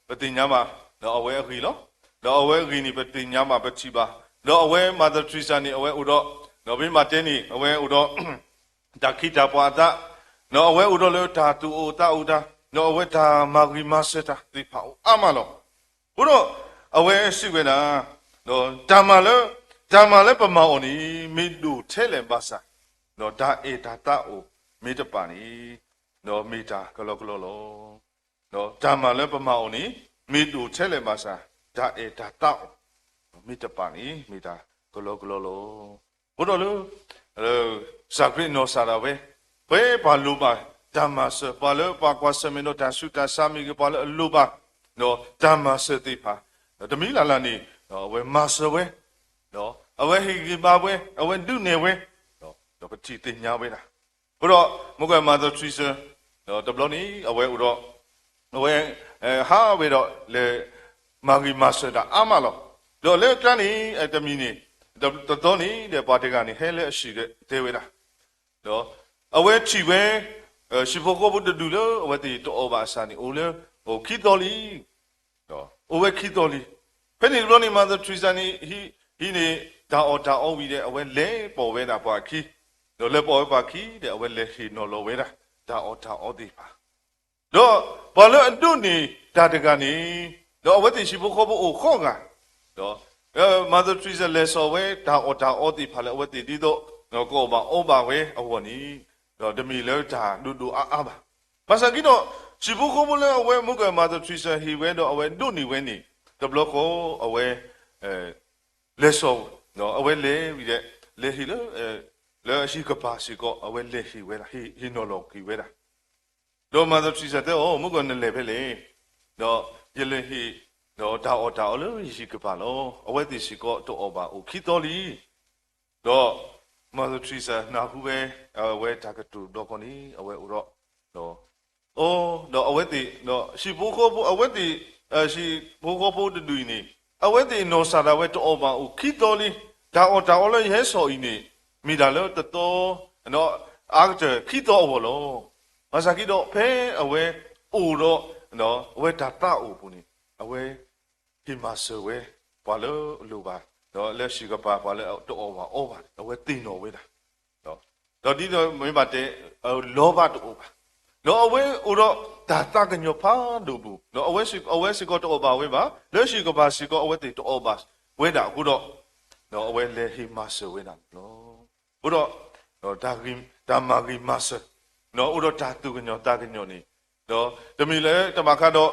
ပသ့ၣ်ညါဘၣ် ဒီးအဝဲအဂ့ၢ်လီၤ. ဒီးအဝဲအဂ့ၢ်န့ၣ် ပသ့ၣ်ညါဘၣ်ပထံၣ်ဘၣ်. ဒီးအဝဲ Mother Teresa န့ၣ် အဝဲအိၣ်ဒီး ဒီးမ့ၢ်ဘၣ်တဲန့ၣ် အဝဲအိၣ်ဒီး တၢ်ခ့တၢ်ပှၤအသး, ဒီးအဝဲအိၣ်ဒီးလၢတၢ်သူၣ်အိၣ်သးအိၣ်တၢ်, ဒီးအဝဲတၢ်မၤဂ့ၤမၤစၢၤတၢ်သ့ၣ်တဖၣ်အိၣ်အါမးလီၤ. အဃိဒီး အဝဲစံးဝဲဒၣ်, ဒီးတၢ်မၤလၢ တၢ်မၤလၢပမၤအီၤန့ၣ် မ့ၢ်ဒိၣ်ထဲလဲၣ်ဘၣ်ဆၣ်, ဒီးတၢ်အဲၣ်တၢ်သးအိၣ်မ့ၢ်တပာ်န့ၣ်, ဒီးမ့ၢ်တၢ်ကလီကလီလီၤ. ဒီးတၢ်မၤလၢပမၤအီၤန့ၣ် မ့ၢ်ဒိၣ်ထဲလဲၣ်ဘၣ်ဆၣ်, တၢ်အဲၣ်တၢ်သးအိၣ် မ့ၢ်တပာ်န့ၣ် မ့ၢ်တၢ်ကလီကလီလီၤ. အဃိဒီးလၢ ကစၢ်ခရံာ်နီၢ်ကစၢ်ဒၣ်ဝဲ, ဖဲပှၤလိၣ်ဘၣ်တၢ်မၤစၢၤ, ပှၤလၢပှၤကွၢ်ဆၢၣ်မဲာ်ဒီးတၢ်ဆူးတၢ်ဆါမ့ၢ်ဂ့ၤ, ပှၤလၢအလိၣ်ဘၣ် ဒီးတၢ်မၤစၢၤသ့ၣ်တဖၣ်, ဒီးတမံၤလၢ်လၢ်န့ၣ် ဒီးအဝဲမၤစၢၤဝဲ, ဒီးအဝဲဟ့ၣ်ဂံၢ်ဘါဝဲ, အဝဲဒုးနဲၣ်ဝဲ, ဒီးပထံၣ်သ့ၣ်ညါဝဲဒၣ်. အဃိဒီး မ့ၢ်ကွၢ် Mother Teresa ဒီးတဘျီန့ၣ် အဝဲအိၣ်ဒီး အဝဲ ဟးဝဲဒီးလဲၤ မၤဂ့ၤမၤစၢၤတၢ်အါမးလီၤ. ဒီးလၢကျါန့ၣ် တမံၤန့ၣ် တသီန့ၣ်ဒီး ပှၤတဂၤန့ၣ် ဟဲလၢအဟံၣ်ဒီးတဲဝဲဒၣ်, ဒီးအဝဲထံၣ်ဝဲ ဟံၣ်ဖိဃီဖိတဒူၣ်လၢအဝဲသ့ၣ်တအီၣ်ဘၣ်အစၢ်န့ၣ် အိၣ်လၢ အိၣ်ခံသီလံ, အိၣ်ဝဲခံသီလံ. ဖဲန့ၣ်တဘျီန့ၣ် Mother Teresa န့ၣ် ဟံးန့ၢ်တၢ်အီၣ်တၢ်အီဝံၤဒီး အဝဲလဲၤပိာ်ဝဲဒၣ်ပှၤအခံ, ဒီးလဲၤပိာ်ဝဲပှၤအခံဒီး အဝဲလဲၤဟ့ၣ်နီၤလီၤဝဲဒၣ် တၢ်အီၣ်တၢ်အီသ့ၣ်တဖၣ် ဒီးပှၤလၢအဒိးန့ၢ်တၢ်တဂၤန့ၣ်, ဒီးအဝဲသ့ၣ်ဟံၣ်ဖိဃီဖိအိၣ်ဃိးဂၤ, ဒီး Mother Teresa လဲၤစိာ်ဝဲတၢ်အီၣ်တၢ်အီသ့ၣ်တဖၣ်လၢ အဝဲသ့ၣ်ဒ်သိး ကအိၣ်ဘၣ်အီဘၣ်ဝဲအဂီၢ်န့ၣ်, ဒီးတမ့ၢ်လၢတၢ်ဒိၣ်ဒိၣ်အါအါဘၣ်. ဘၣ်ဆၣ်က့ဒီး ဟံၣ်ဖိဃီဖိလၢအဝဲမ့ၢ်ကွၢ် Mother Teresa ဟ့ၣ်ဝဲဒီးအဝဲဒိးန့ၢ်ဝဲန့ၣ် တဘျီဃီအဝဲ လဲၤစိာ်, ဒီးအဝဲလဲၤဝံၤဒီး လဲၤဟ့ၣ်လၢ လၢအဟံၣ်ကပၤစ့ၢ်ကီး အဝဲလဲၤဟ့ၣ်ဝဲဒၣ်, ဟ့ၣ်နီၤလီၤက့ၤဝဲဒၣ်. ဒီး Mother Teresa တဲအီၤ, မ့ၢ်ကွၢ်နလဲၤဖဲလဲၣ်, ဒီးယလဲၤဟ့ၣ် ဒီးတၢ်အီၣ်တၢ်အီလၢယဟံၣ်ကပၤလီၤ. အဝဲသ့ၣ်စ့ၢ်ကီးတအီၣ်ဘၣ်အိၣ်ခံသီလံ. ဒီး Mother Teresa နၢ်ဟူဝဲ အဝဲတၢ်ကတိၤဘျီခီန့ၣ် အဝဲအိၣ်ဒီး ဒီး အိ ဒီးအဝဲသ့ၣ် ဒီးဟံၣ်ဖိဃီဖိ အဝဲသ့ၣ် ဟံၣ်ဖိဃီဖိတဒူၣ်အံၤန့ၣ် အဝဲသ့ၣ်နီၢ်ကစၢ်ဒၣ်ဝဲတအီၣ်ဘၣ်အိၣ်ခံသီလံ. တၢ်အီၣ်တၢ်အီလၢယဟဲစိာ်အံၤန့ၣ် မ့ၢ်ဒၣ်လၢတသီ အါကတၢၢ်ခံသီအဂီၢ်လီၤ. ဘၣ်ဆၣ်က့ဒီးဖဲအဝဲအိၣ်ဒီး အဝဲတၢ်သးအိၣ်အပူၤန့ၣ် အဝဲ ဟ့ၣ်မၤစၢၤဝဲ ပှၤလၢအလိၣ်ဘၣ်, ဒီးလၢဟံၣ်ကပၤ ပှၤလၢတအီၣ်ဘၣ်အီဘၣ်န့ၣ် အဝဲသ့ၣ်နီၣ်ဝဲဒၣ်. ဒီးဒ်သိးမ့ၢ်ဘၣ်တဲ အလီၤဘၣ်တအိၣ်ဘၣ်. ဒီးအဝဲအိၣ်ဒီးတၢ်သးကညီၤဖးဒိၣ်ပူၤ, ဒီးအဝဲစ့ၢ်ကီးတအီၣ်ဘၣ်ဝဲဘၣ်, လၢဟံၣ်ကပၤစ့ၢ်ကီး အဝဲသ့ၣ်တအီၣ်ဘၣ်ဝဲဒၣ်အဃိဒီး ဒီးအဝဲလဲၤဟ့ၣ်မၤစၢၤဝဲဒၣ်န့ၣ်လီၤ. အဃိဒီး တၢ်မၤဂ့ၤမၤစၢၤ, အိၣ်ဒီးတၢ်သူၣ်ကညီၤသးကညီၤန့ၣ် ဒီးတမ့ၢ်လၢတၢ်ဘၣ်ဃးဒီး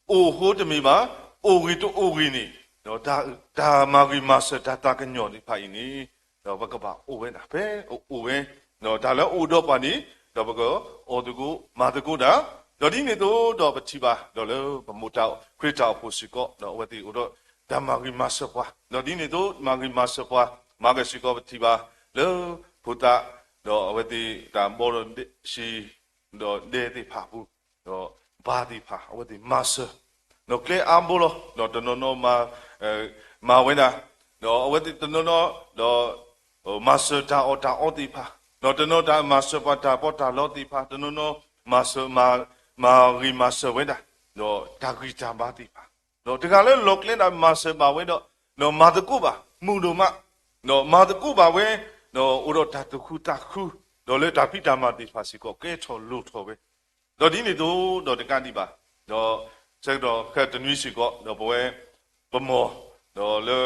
အိၣ်အဃိတမ့ၢ်ဘၣ်, အိၣ်ဂ့ၤတအိၣ်ဂ့ၤန့ၣ်, ဒီးတၢ်မၤဂ့ၤမၤစၢၤတၢ်သးကညီၤသ့ၣ်တဖၣ်အံၤန့ၣ်, ဒီးပကဘၣ်အိၣ်ဝဲဒၣ်ဖဲအအိၣ်ဝဲ, ဒီးတၢ်လၢအအိၣ်ဒီးပှၤန့ၣ်, ဒီးပကအီၣ်သကိးမၤသကိးတၢ်, ဒီးဒ်န့ၣ်အသိးဒီးပထံၣ်ဘၣ် ဒီးလၢပမိၢ်တၢ်ခရံာ်တၢ်အိၣ်ဖှိၣ်စ့ၢ်ကီး ဒီးအဝဲသ့ၣ်အိၣ်ဒီးတၢ်မၤဂ့ၤမၤစၢၤပှၤ, ဒီးဒ်န့ၣ်အသိးမၤဂ့ၤမၤစၢၤပှၤ, မၤကဲၣ်စ့ၢ်ကီးပထံၣ်ဘၣ် လၢဖိသၣ်, ဒီးအဝဲသ့ၣ်တၢ်ဘီဒီးဒဲ စံၣ်ဒီးဒဲသ့ၣ်တဖၣ်အပူၤ, ဒီးဘါသ့ၣ်တဖၣ် အဝဲသ့ၣ်မၤစၢၤ, ဒီးကျဲအါဘိလီၤ, ဒီးတနီၤနီၤမၤ, မၤဝဲဒၣ်, ဒီးအဝဲသ့ၣ်တနီၤနီၤ, ဒီး, မၤစၢၤတၢ်အီၣ်တၢ်အီသ့ၣ်တဖၣ်, ဒီးတနီၤတၢ်မၤစၢၤပှၤတၢ်ပီးတၢ်လီသ့ၣ်တဖၣ်, တနီၤနီၤမၤစၢၤ, မၤဂ့ၤမၤစၢၤဝဲဒၣ်, ဒီးတၢ်ဂံၢ်တၢ်ဘါသ့ၣ်တဖၣ်, ဒီးတဂၤလၢလီၤကျဲဒၣ်မၤစၢၤဘၣ်ဝဲဒီး, ဒီးမၤသကိးဘၣ်မုာ်ဒိၣ်မး, ဒီးမၤသကိးဘၣ်ဝဲ, ဒီးအိၣ်ဒီးတၢ်သူၣ်ခုသးခု, ဒီးလၢတၢ်ဖံးတၢ်မၤသ့ၣ်တဖၣ်စ့ၢ်ကီး ကဲထီၣ်လိၣ်ထီၣ်ဝဲ, ဒီးဒ်န့ၣ်အသိးဒီးတကးဒံးဘၣ်, ဒီးဆၢကတီၢ်ခဲတနွံစ့ၢ်ကီး ဒီးပဝဲ, ပမီၢ်, ဒီးလၢ,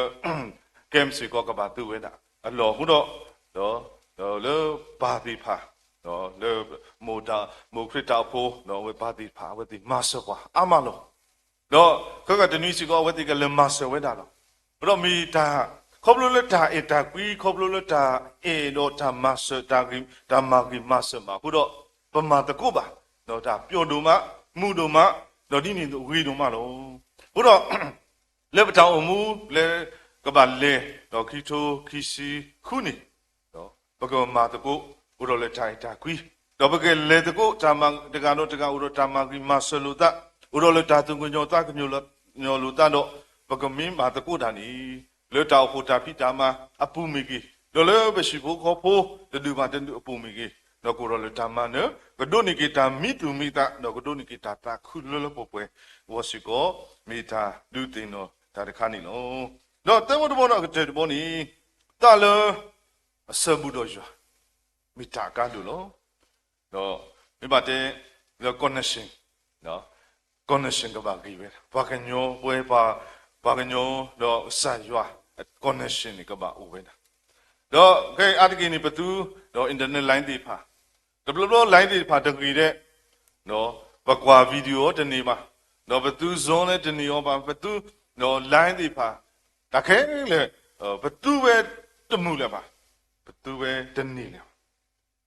ကဲမ့ၢ်စ့ၢ်ကီးကဘၣ်သူဝဲဒၣ်, အလီၢ်အဃိဒီး, ဒီး, ဒီးလၢပၢ်သ့ၣ်တဖၣ်, ဒီးလၢမိၢ်တၢ်, မိၢ်ခရံာ်တၢ်အိၣ်ဖှိၣ် ဒီးအဝဲပၢ်သ့ၣ်တဖၣ် အဝဲသ့ၣ်မၤစၢၤပှၤအါမးလီၤ. ဒီးခဲကတနွံစ့ၢ်ကီး အဝဲသ့ၣ်ကလဲၤမၤစၢၤဝဲဒၣ်လီၤ. အဃိဒီးမ့ၢ်တၢ်, ခီဖျိလၢတၢ်အဲၣ်တၢ်ကွံ, ခီဖျိလၢတၢ်အဲၣ်ဒီးတၢ်မၤစၢၤ, တၢ်မၤဂ့ၤမၤစၢၤမးအဃိဒီး, ပမၤသကိးဘၣ်, ဒီးတၢ်ပျီဒိၣ်မး, မုာ်ဒိၣ်မး, ဒီးဒ်န့ၣ်အသိးဂ့ၤဒိၣ်မးလီၤ. အဃိဒီး လၢပတၢ်အိၣ်မူလၢကဘၣ်လဲၤ, ဒီးခံကထိခံဆံဃုနံၣ်, ဒီးပကမၤသကိး, အိၣ်ဒီးလၢတၢ်အဲၣ်တၢ်ကွံ, ဒီးပကလဲၤသကိးတၢ်မၤတဂၤဒီးတဂၤ အိၣ်ဒီးတၢ်မၤဂ့ၤမၤစၢၤလိာ်သး, အိၣ်ဒီးလၢတၢ်သူၣ်ကညီၤသးကညီၤလိာ်သးဒီး, ပကမ့ၢ်မၤသကိးတၢ်န့ၣ်, လၢတၢ်အိၣ်ဖှိၣ်တၢ်ဖံးတၢ်မၤအပူၤမ့ၢ်ဂ့ၤ, ဒီးလၢပဟံၣ်ဖိဃီဖိတဒူၣ်ဘၣ်တဒူၣ်အပူၤမ့ၢ်ဂ့ၤ, ဒီးကအိၣ်ဒီးလၢတၢ်မၤနၢၤ, ကဒိးန့ၢ်က့ၤတၢ်မံသူၣ်မံသး, ဒီးကဒိးန့ၢ်က့ၤတၢ်သးခုလၢလၢပှဲၤပှဲၤအဂီၢ်စ့ၢ်ကီး, မ့ၢ်တၢ်ဒုးသ့ၣ်နီၣ်တၢ်တခါန့ၣ်လီၤ. ဒီးသၢဘီတဘီဒီးအကတၢၢ်တဘီန့ၣ်, တၢ်လၢအဆၢဘူးဒီးယွၤ, မ့ၢ်တၢ်အကါဒိၣ်လီၤ. ဒီးမ့ၢ်ဘၣ်တဲလၢ connection, connection ကဘၣ်ဂ့ၤဝဲ, ပှၤကညီပှဲၤ, ပှၤကညီဒီးကစၢ်ယွၤ connection န့ၣ် ကဘၣ်အိၣ်ဝဲဒၣ်. ဒီးခဲအံၤအါတက့ၢ်န့ၣ် ပသူ, ဒီး internet line သ့ၣ်တဖၣ်, တဘျီဘျီ line သ့ၣ်တဖၣ်တဂ့ၤဒဲး, ဒီးပကွၢ် video တန့ၢ်ဘၣ်, ဒီးပသူ Zoom လၢတန့ၢ်အီၤဘၣ်, ပသူ, ဒီး line သ့ၣ်တဖၣ်, တၢ်ခဲလၢာ်, ပသူဝဲတမုာ်လၢၤဘၣ်, ပသူဝဲတန့ၢ်လၢၤဘၣ်.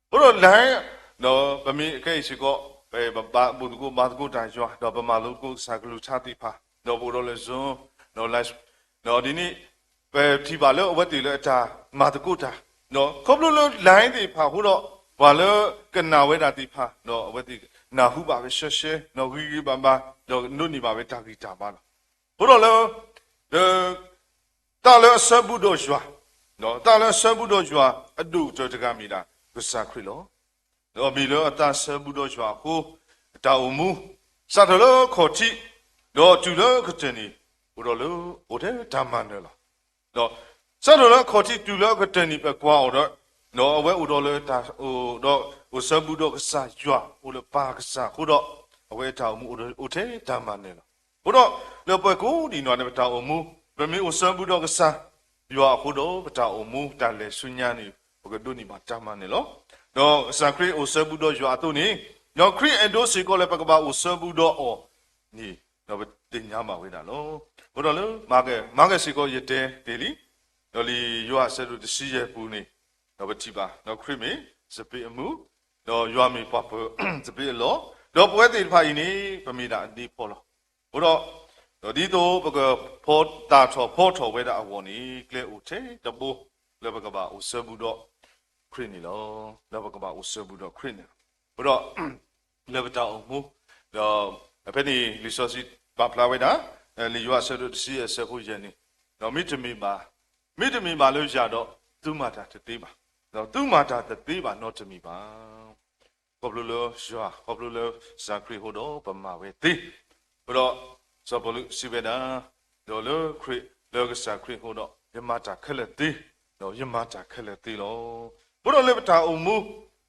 အဃိဒီး line, ဒီးပမ့ၢ်ခဲအံၤစ့ၢ်ကီး, ပဘၣ်ဘူၣ်သကိးဘါသကိးတၢ်ယွၤ, ဒီးပမၤလိသကိးကစၢ်ကလုၢ်ကထါသ့ၣ်တဖၣ်, ဒီးပအိၣ်ဒီးလၢ Zoom, ဒီး live, ဒီးဒ်န့ၣ်, ပထံၣ်ဘၣ်လၢအဝဲသ့ၣ်လၢအတၢ်မၤသကိးတၢ်, ဒီးခီဖျိလၢ line သ့ၣ်တဖၣ်အဃိဒီး, ပှၤလၢကနၣ်ဝဲဒၣ်သ့ၣ်တဖၣ်, ဒီးအဝဲသ့ၣ်နၢ်ဟူဘၣ်ဝဲရှဲရှဲ, ဒီးဂ့ၤဂ့ၤဘၣ်ဘၣ်, ဒီးဒိးန့ၢ်ဘၣ်ဝဲတၢ်ဂံၢ်တၢ်ဘါလီၤ. အဃိဒီးလၢ, ဒီး, တၢ်လၢအဆၢဘူးဒီးယွၤ, တၢ်လၢအဆၢဘူးဒီးယွၤအဒိၣ်ကတၢၢ်တဂၤမ့ၢ်ဒၣ်ကစၢ်ခရံာ်လီၤ. ဒီးမ့ၢ်လၢအတၢ်ဆၢဘူးဒီးယွၤအဃိ, အတၢ်အိၣ်မူ, စးထီၣ်လၢခီၣ်ထံး, ဒီးတုၤလၢကတၢၢ်န့ၣ်, အိၣ်ဒီးလၢအိၣ်ထဲတၢ်မၤနၢၤလီၤ. ဒီးစးထီၣ်လၢခီၣ်ထံးတုၤလၢကတၢၢ်န့ၣ် ပကွၢ်အီၤဒီး, ဒီးအဝဲအိၣ်ဒီးလၢတၢ်အိၣ်ဒီးအိၣ်ဆၢဘူးဒီးကစၢ်ယွၤ, အိၣ်လၢပၢ်ကစၢ်အဃိဒီး, အဝဲအတၢ်အိၣ်မူအိၣ်ထဲတၢ်မၤနၢၤလီၤ. အဃိဒီး, လၢပှၤကိးဒံးနီၢ်န့ၣ် ပတၢ်အိၣ်မူ, ပမ့ၢ်အိၣ်ဆၢဘူးဒီးကစၢ်ယွၤအဃိဒီး ပတၢ်အိၣ်မူတၢ်လဲၤဆူညါန့ၣ်, ပကဒိးန့ၢ်ဘၣ်တၢ်မၤနၢၤလီၤ. ဒီးကစၢ်ခရံာ်အိၣ်ဆၢဘူးဒီးယွၤအသိးန့ၣ်, ဒီးခရံာ်အဲၣ်ဒိးစ့ၢ်ကီးလၢပကဘၣ်အိၣ်ဆၢဘူးဒီးအီၤန့ၣ်, ဒီးပသ့ၣ်ညါဘၣ်ဝဲဒၣ်လီၤ. အဃိဒီးလၢ, မၤကဲၣ်စ့ၢ်ကီးယတဲတ့ၢ်လံ, ဒီးလံာ်ယိၤဟၣ်အဆၢဒိၣ်တဆံယဲၢ်ပူၤန့ၣ်, ဒီးပထံၣ်ဘၣ်, ဒီးခရံာ်မ့ၢ်စပံးအမုၢ်, ဒီးယွၤမ့ၢ်ပှၤပၢၤစပံးအလီၢ်, ဒီးပဝဲသ့ၣ်တဖၣ်အံၤန့ၣ် ပမ့ၢ်ဒၣ်အဒ့ဖိလီၤ. အဃိဒီး, ဒီးဒ်သိးပကဖီ, သၣ်ထီၣ်ဖီထီၣ်ဝဲဒၣ်အဂီၢ်န့ၣ် ကျဲအိၣ်ထဲတဘိ, လၢပကဘၣ်အိၣ်ဆၢဘူးဒီးခရံာ်န့ၣ်လီၤ. လၢပကဘၣ်အိၣ်ဆၢဘူးဒီးခရံာ်န့ၣ်လီၤ. အဃိဒီး, လၢပတၢ်အိၣ်မူ, ဒီးဖဲန့ၣ်လံာ်စီဆှံပာ်ဖျါဝဲဒၣ်, လံာ်ယိၤဟၣ်အဆၢဒိၣ်တဆံယဲၢ်အဆၢဖိယဲၢ်န့ၣ်, ဒီးမ့တမ့ၢ်ဘၣ်, မ့တမ့ၢ်ဘၣ်လၢယၤဒီး, သုမၤတၢ်တသ့ဘၣ်, ဒီးသုမၤတၢ်တသ့ဘၣ်နီတမံၤဘၣ်. ခီဖျိလၢယွၤ, ခီဖျိလၢကစၢ်ခရံာ်အဃိဒီးပမၤဝဲသ့. အဃိဒီး, စီၤပီလူးစံးဝဲဒၣ်, ဒီးလၢခရံာ်, လၢကစၢ်ခရံာ်အဃိဒီး ယမၤတၢ်ခဲလၢာ်သ့, ဒီးယမၤတၢ်ခဲလၢာ်သ့လီၤ. အဃိဒီးလၢပတၢ်အိၣ်မူ,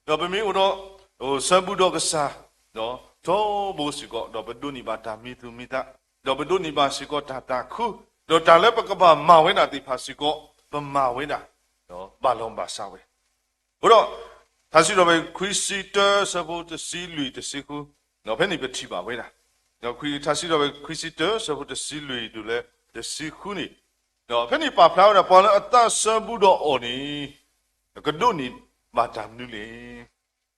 ဒီးပမ့ၢ်အိၣ်ဒီး, အိၣ်ဆၢဘူးဒီးကစၢ်, ဒီးထီဘိစ့ၢ်ကီး, ဒီးပဒိးန့ၢ်ဘၣ်တၢ်မံသူၣ်မံသး, ဒီးပဒိးန့ၢ်ဘၣ်စ့ၢ်ကီးတၢ်သးခု, ဒီးတၢ်လၢပကဘၣ်မၤဝဲဒၣ်သ့ၣ်တဖၣ်စ့ၢ်ကီး, ပမၤဝဲဒၣ်, ဒီးဘၣ်လီၤဘၣ်စးဝဲ. အဃိဒီး, ထါစံးထီၣ်ပတြၢၤခွံဆံတၢ အဆၢဖိတဆံလွံၢ်တဆံဃု, ဒီးဖဲန့ၣ်ပထံၣ်ဘၣ်ဝဲဒၣ်, ဒီးခွံ ထါစံးထီၣ်ပတြၢၤခွံဆံတၢ ဆၢဖိတဆံလွံၢ်တုၤလၢတဆံဃုန့ၣ်, ဒီးဖဲန့ၣ်ပာ်ဖျါဝဲဒၣ် ပှၤလၢအသးစဲဘူးဒီးအီၤန့ၣ် ကဒိးန့ၢ်ဘၣ်တၢ်မနုၤလဲၣ်.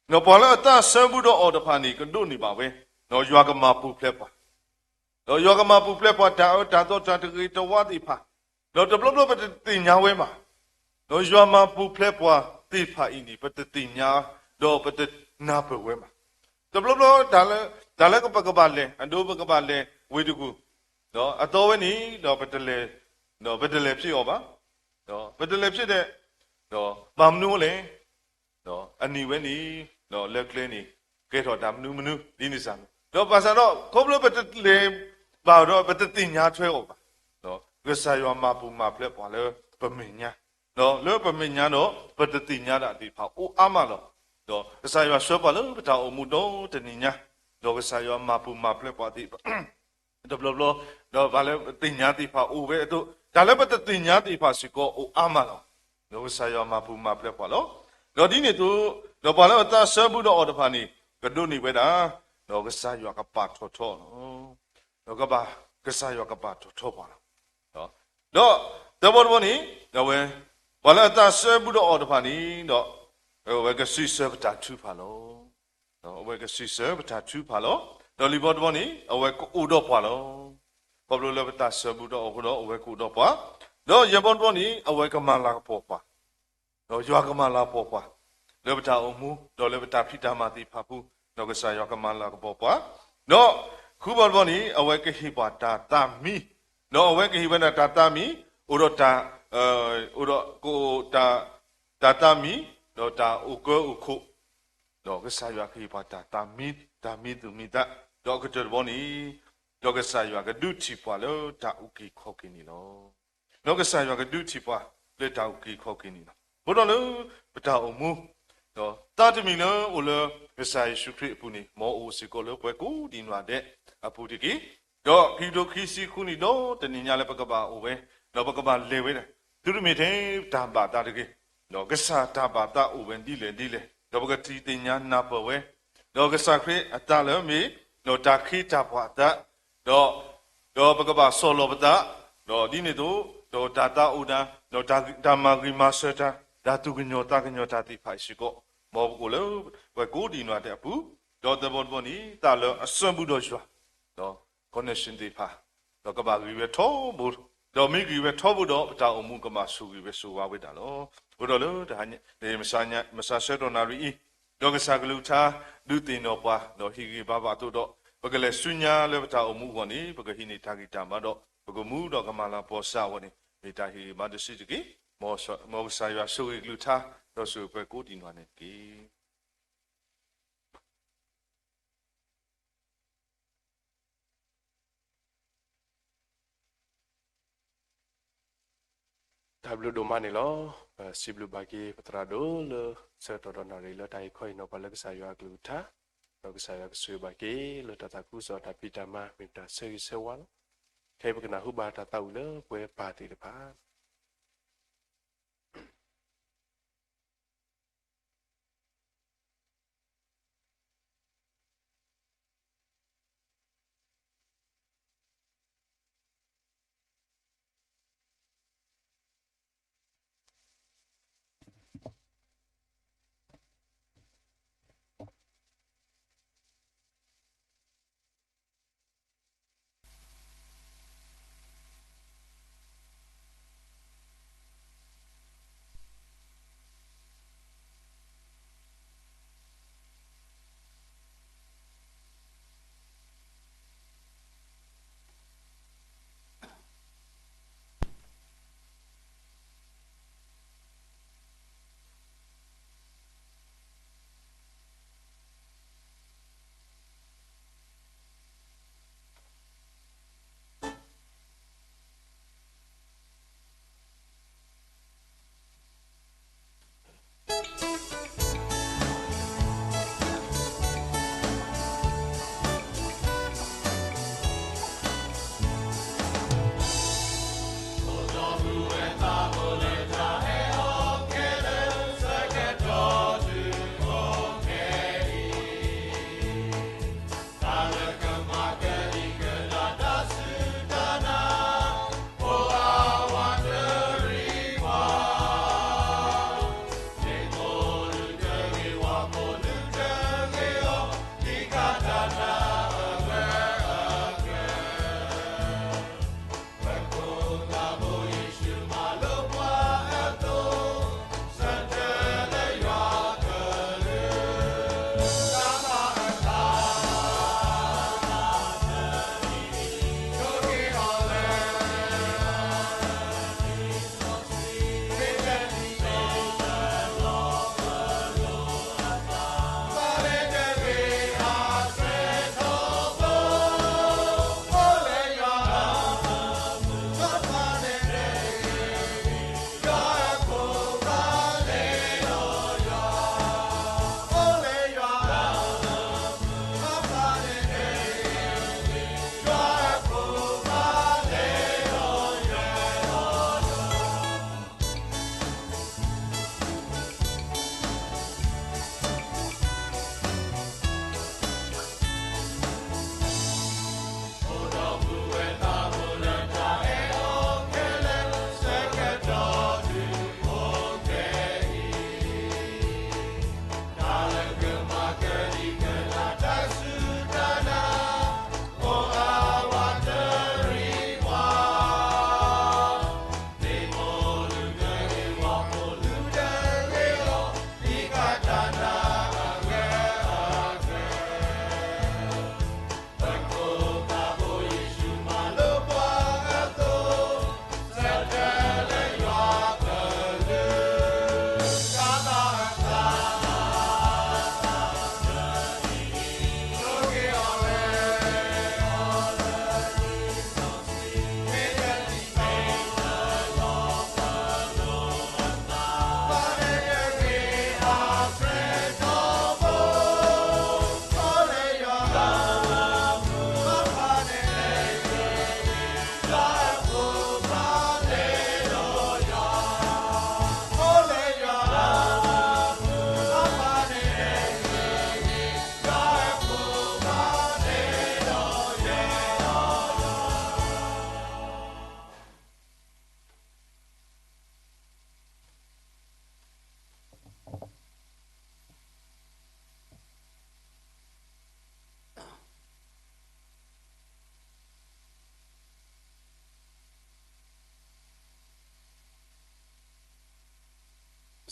ဒီးပှၤလၢအသးစဲဘူးဒီးအီၤတဖၣ်န့ၣ် ကဒိးန့ၢ်ဘၣ်ဝဲ, ဒီးယွၤကမၤပူၤဖျဲးပှၤ ဒီးယွၤကမၤပူၤဖျဲးပှၤတၢ်အၢတၢ်သီတၢ်တဂ့ၤတဝါသ့ၣ်တဖၣ်, ဒီးတဘျီဘျီပတသ့ၣ်ညါဝဲဘၣ်, ဒီးယွၤမၤပူၤဖျဲးပှၤသ့ၣ်တဖၣ်အံၤန့ၣ် ပတသ့ၣ်ညါ, ဒီးပတနၢ်ပၢၢ်ဝဲဘၣ်. တဘျီဘျီတၢ်လၢ, တၢ်လၢပကဘၣ်လဲၤ, အဒိပကဘၣ်လဲၤဝ့ၢ်တကူၣ်, ဒီးအသီဝဲန့ၣ်, ဒီးပတလဲၤ, ဒီးပတလဲၤဖျ့အီၤဘၣ်, ဒီးပတလဲၤဖျ့ဒီး, ဒီးဘၣ်မနုၤလဲၣ် ဒီးအနံၤဝဲန့ၣ်, ဒီးလၢကျဲန့ၣ်, ကဲထီၣ်တၢ်မနုၤမနုၤ ဒ်န့ၣ်စ့ၢ်ကီး, ဒီးဘၣ်ဆၣ်ဒီး ခီဖျိပတလဲၤဘၣ်ဒီး ပတသ့ၣ်ညါထွဲအီၤဘၣ်, ဒီးကစၢ်ယွၤမၤပူၤမၤဖျဲးပှၤလၢပမဲာ်ညါ, ဒီးလၢပမဲာ်ညါဒီး ပတသ့ၣ်ညါတၢ်သ့ၣ်တဖၣ်အိၣ်အါမးလီၤ. ဒီးကစၢ်ယွၤဆှၢပှၤလၢပတၢ်အိၣ်မူဒီတနံၤညါ, ဒီးကစၢ်ယွၤမၤပူၤမၤဖျဲးပှၤသ့ၣ်တဖၣ် တဘျီဘျီ, ဒီးပှၤလၢပသ့ၣ်ညါသ့ၣ်တဖၣ်အိၣ်ဝဲအသိး, တၢ်လၢပတသ့ၣ်ညါသ့ၣ်တဖၣ်စ့ၢ်ကီးအိၣ်အါမးလီၤ. ဒီးကစၢ်ယွၤမၤပူၤမၤဖျဲးပှၤလီၤ. ဒီးဒ်န့ၣ်အသိး, ဒီးပှၤလၢအသးစဲဘူးဒီးအီၤတဖၣ်န့ၣ်, ကဒိးန့ၢ်ဝဲဒၣ်, ဒီးကစၢ်ယွၤကပာ်ထီၣ်ထီလီၤ. ဒီးကဘၣ်, ကစၢ်ယွၤကပာ်ထီၣ်ထီပှၤလီၤ. ဒီးသၢဘီတဘီန့ၣ်, ဒီးဝဲ, ပှၤလၢအသးစဲဘူးဒီးအီၤတဖၣ်န့ၣ်, ဒီး, အဝဲကစံးဆၢပတၢ်ထုကဖၣ်လီၤ. ဒီးအဝဲကစံးဆၢပတၢ်ထုကဖၣ်လီၤ. ဒီးလွံၢ်ဘီတဘီန့ၣ် အဝဲကအိၣ်ဒီးပှၤလီၤ. ခီဖျိလၢပသးစဲဘူးဒီးအီၤအဃိဒီး အဝဲကအိၣ်ဒီးပှၤ, ဒီးယဲၢ်ဘီတဘီန့ၣ် အဝဲကမၤလၤကပီၤပှၤ, ဒီးယွၤကမၤလၤကပီၤပှၤ, လၢပတၢ်အိၣ်မူ, ဒီးလၢပတၢ်ဖံးတၢ်မၤသ့ၣ်တဖၣ်အပူၤ, ဒီးကစၢ်ယွၤကမၤလၤကပီၤပှၤ, ဒီးဃုဘီတဘီန့ၣ် အဝဲကဟ့ၣ်ပှၤတၢ်သးမံ, ဒီးအဝဲကဟ့ၣ်ဝဲဒၣ်တၢ်သးမံ, အိၣ်ဒီးတၢ်, အိၣ်ဒီးကအိၣ်တၢ်, တၢ်သးမံ, ဒီးတၢ်အိၣ်ကၢအိၣ်ခိး, ဒီးကစၢ်ယွၤကဟ့ၣ်ပှၤတၢ်သးမံ, တၢ်မံသူၣ်မံသး, ဒီးအကတၢၢ်တဘီန့ၣ်, ဒီးကစၢ်ယွၤကဒုးထံၣ်ပှၤလၢတၢ်အုၣ်က့ၤခီၣ်က့ၤန့ၣ်လီၤ. ဒီးကစၢ်ယွၤကဒုးထံၣ်ပှၤလၢတၢ်အုၣ်က့ၤခီၣ်က့ၤန့ၣ်လီၤ. အဃိဒီးလၢပတၢ်အိၣ်မူ, ဒီးသးတမံၤလၢအိၣ်လၢကစၢ်ယ့ၣ်ၡူးခရံာ်အပူၤန့ၣ် မ်အအိၣ်စ့ၢ်ကီးလၢပှၤကိးဒံးနီၢ်ဒဲးအပူၤတက့ၢ်. ဒီးခံကထိခံဆံဃုနံၣ်ဒီတနံၣ်ညါလၢပကဘၣ်အိၣ်ဝဲ, ဒီးပကဘၣ်လဲၤဝဲဒၣ်, သုတမ့ၢ်ထဲတၢ်ဘၣ်သးတဂ့ၤ, ဒီးကစၢ်တၢ်ဘၣ်သးအိၣ်ဝဲဒ်လဲၣ်ဒ်လဲၣ်, ဒီးပကထံၣ်သ့ၣ်ညါနၢ်ပၢၢ်ဝဲ, ဒီးကစၢ်ခရံာ်အသးလၢမ့ၢ်, ဒီးတၢ်ခ့တၢ်ပှၤအသး, ဒီး, ဒီးပကဘၣ်ဆီၣ်လီၤပသး, ဒီးဒ်န့ၣ်အသိး, ဒီးတၢ်သးအိၣ်တၢ်, ဒီးတၢ်မၤဂံၢ်မၤစၢၤတၢ်, တၢ်သူၣ်ကညီၤသးကညီၤတၢ်သ့ၣ်တဖၣ်အံၤစ့ၢ်ကီး, မ်ပကအိၣ်လၢပှၤကိးဒံးနီၢ်ဒဲးအပူၤ, ဒီးသၢဘီတဘီန့ၣ် သးလၢအစဲဘူးဒီးယွၤ, ဒီး connection သ့ၣ်တဖၣ်, ဒီးကဘၣ်ဂ့ၤဝဲထီဘိ, ဒီးမ့ၢ်ဂ့ၤဝဲထီဘိဒီး ပတၢ်အိၣ်မူကဘၣ်ဆိၣ်ဂ့ၤဝဲဆိၣ်ဝါဝဲဒၣ်လီၤ. အဃိဒီးလၢတဟါညါ, မုၢ်မဆါဆၢကတီၢ်နၣ်ရံၣ်အံၤ, ဒီးကစၢ်ကလုၢ်ကထါဒုးသ့ၣ်နီၣ်ပှၤ, ဒီးဟ့ၣ်ဂံၢ်ဘါဘၣ်အသိးဒီး, ပကလဲၤဆူညါလၢပတၢ်အိၣ်မူအဂီၢ်န့ၣ် ပကဟံးန့ၢ်တၢ်ဂံၢ်တၢ်ဘါဒီး ပကမူဒီးကမၤလၤကပီၤစၢ်အဂီၢ်န့ၣ် မ့ၢ်တၢ်ဟ့ၣ်ဂံၢ်ဘါတစုတက့ၢ်. မ်ကစၢ်ယွၤဆိၣ်ဂ့ၤကလုၢ်ကထါ, ဒီးဆိၣ်ဂ့ၤပှၤကိးဒံးနီၢ်ဒဲးန့ၣ်တက့ၢ်. တၢ်ဘျုးဒိၣ်မးန့ၣ်လီၤ. ပစံးဘျုးဘၣ်က့ၤပသရၣ်ဒိၣ်လၢ ဆၢကတီၢ်ဒီးနၣ်ရံၣ်လၢတၢ်ဟ့ၣ်ခီဟ့ၣ်နီၤပှၤလၢကစၢ်ယွၤအကလုၢ်ကထါ, ဒီးကစၢ်ယွၤကဆိၣ်ဂ့ၤဘၣ်က့ၤလၢတၢ်သးခုကစီၣ်တၢ်ဖံးတၢ်မၤ မ့ၢ်တၢ်ဆၢဂ့ၤဆၢဝါလီၤ. ခဲအံၤပကနၢ်ဟူဘၣ်တၢ်သးဝံၣ်လၢပှဲၤပၢ်သ့ၣ်တဖၣ်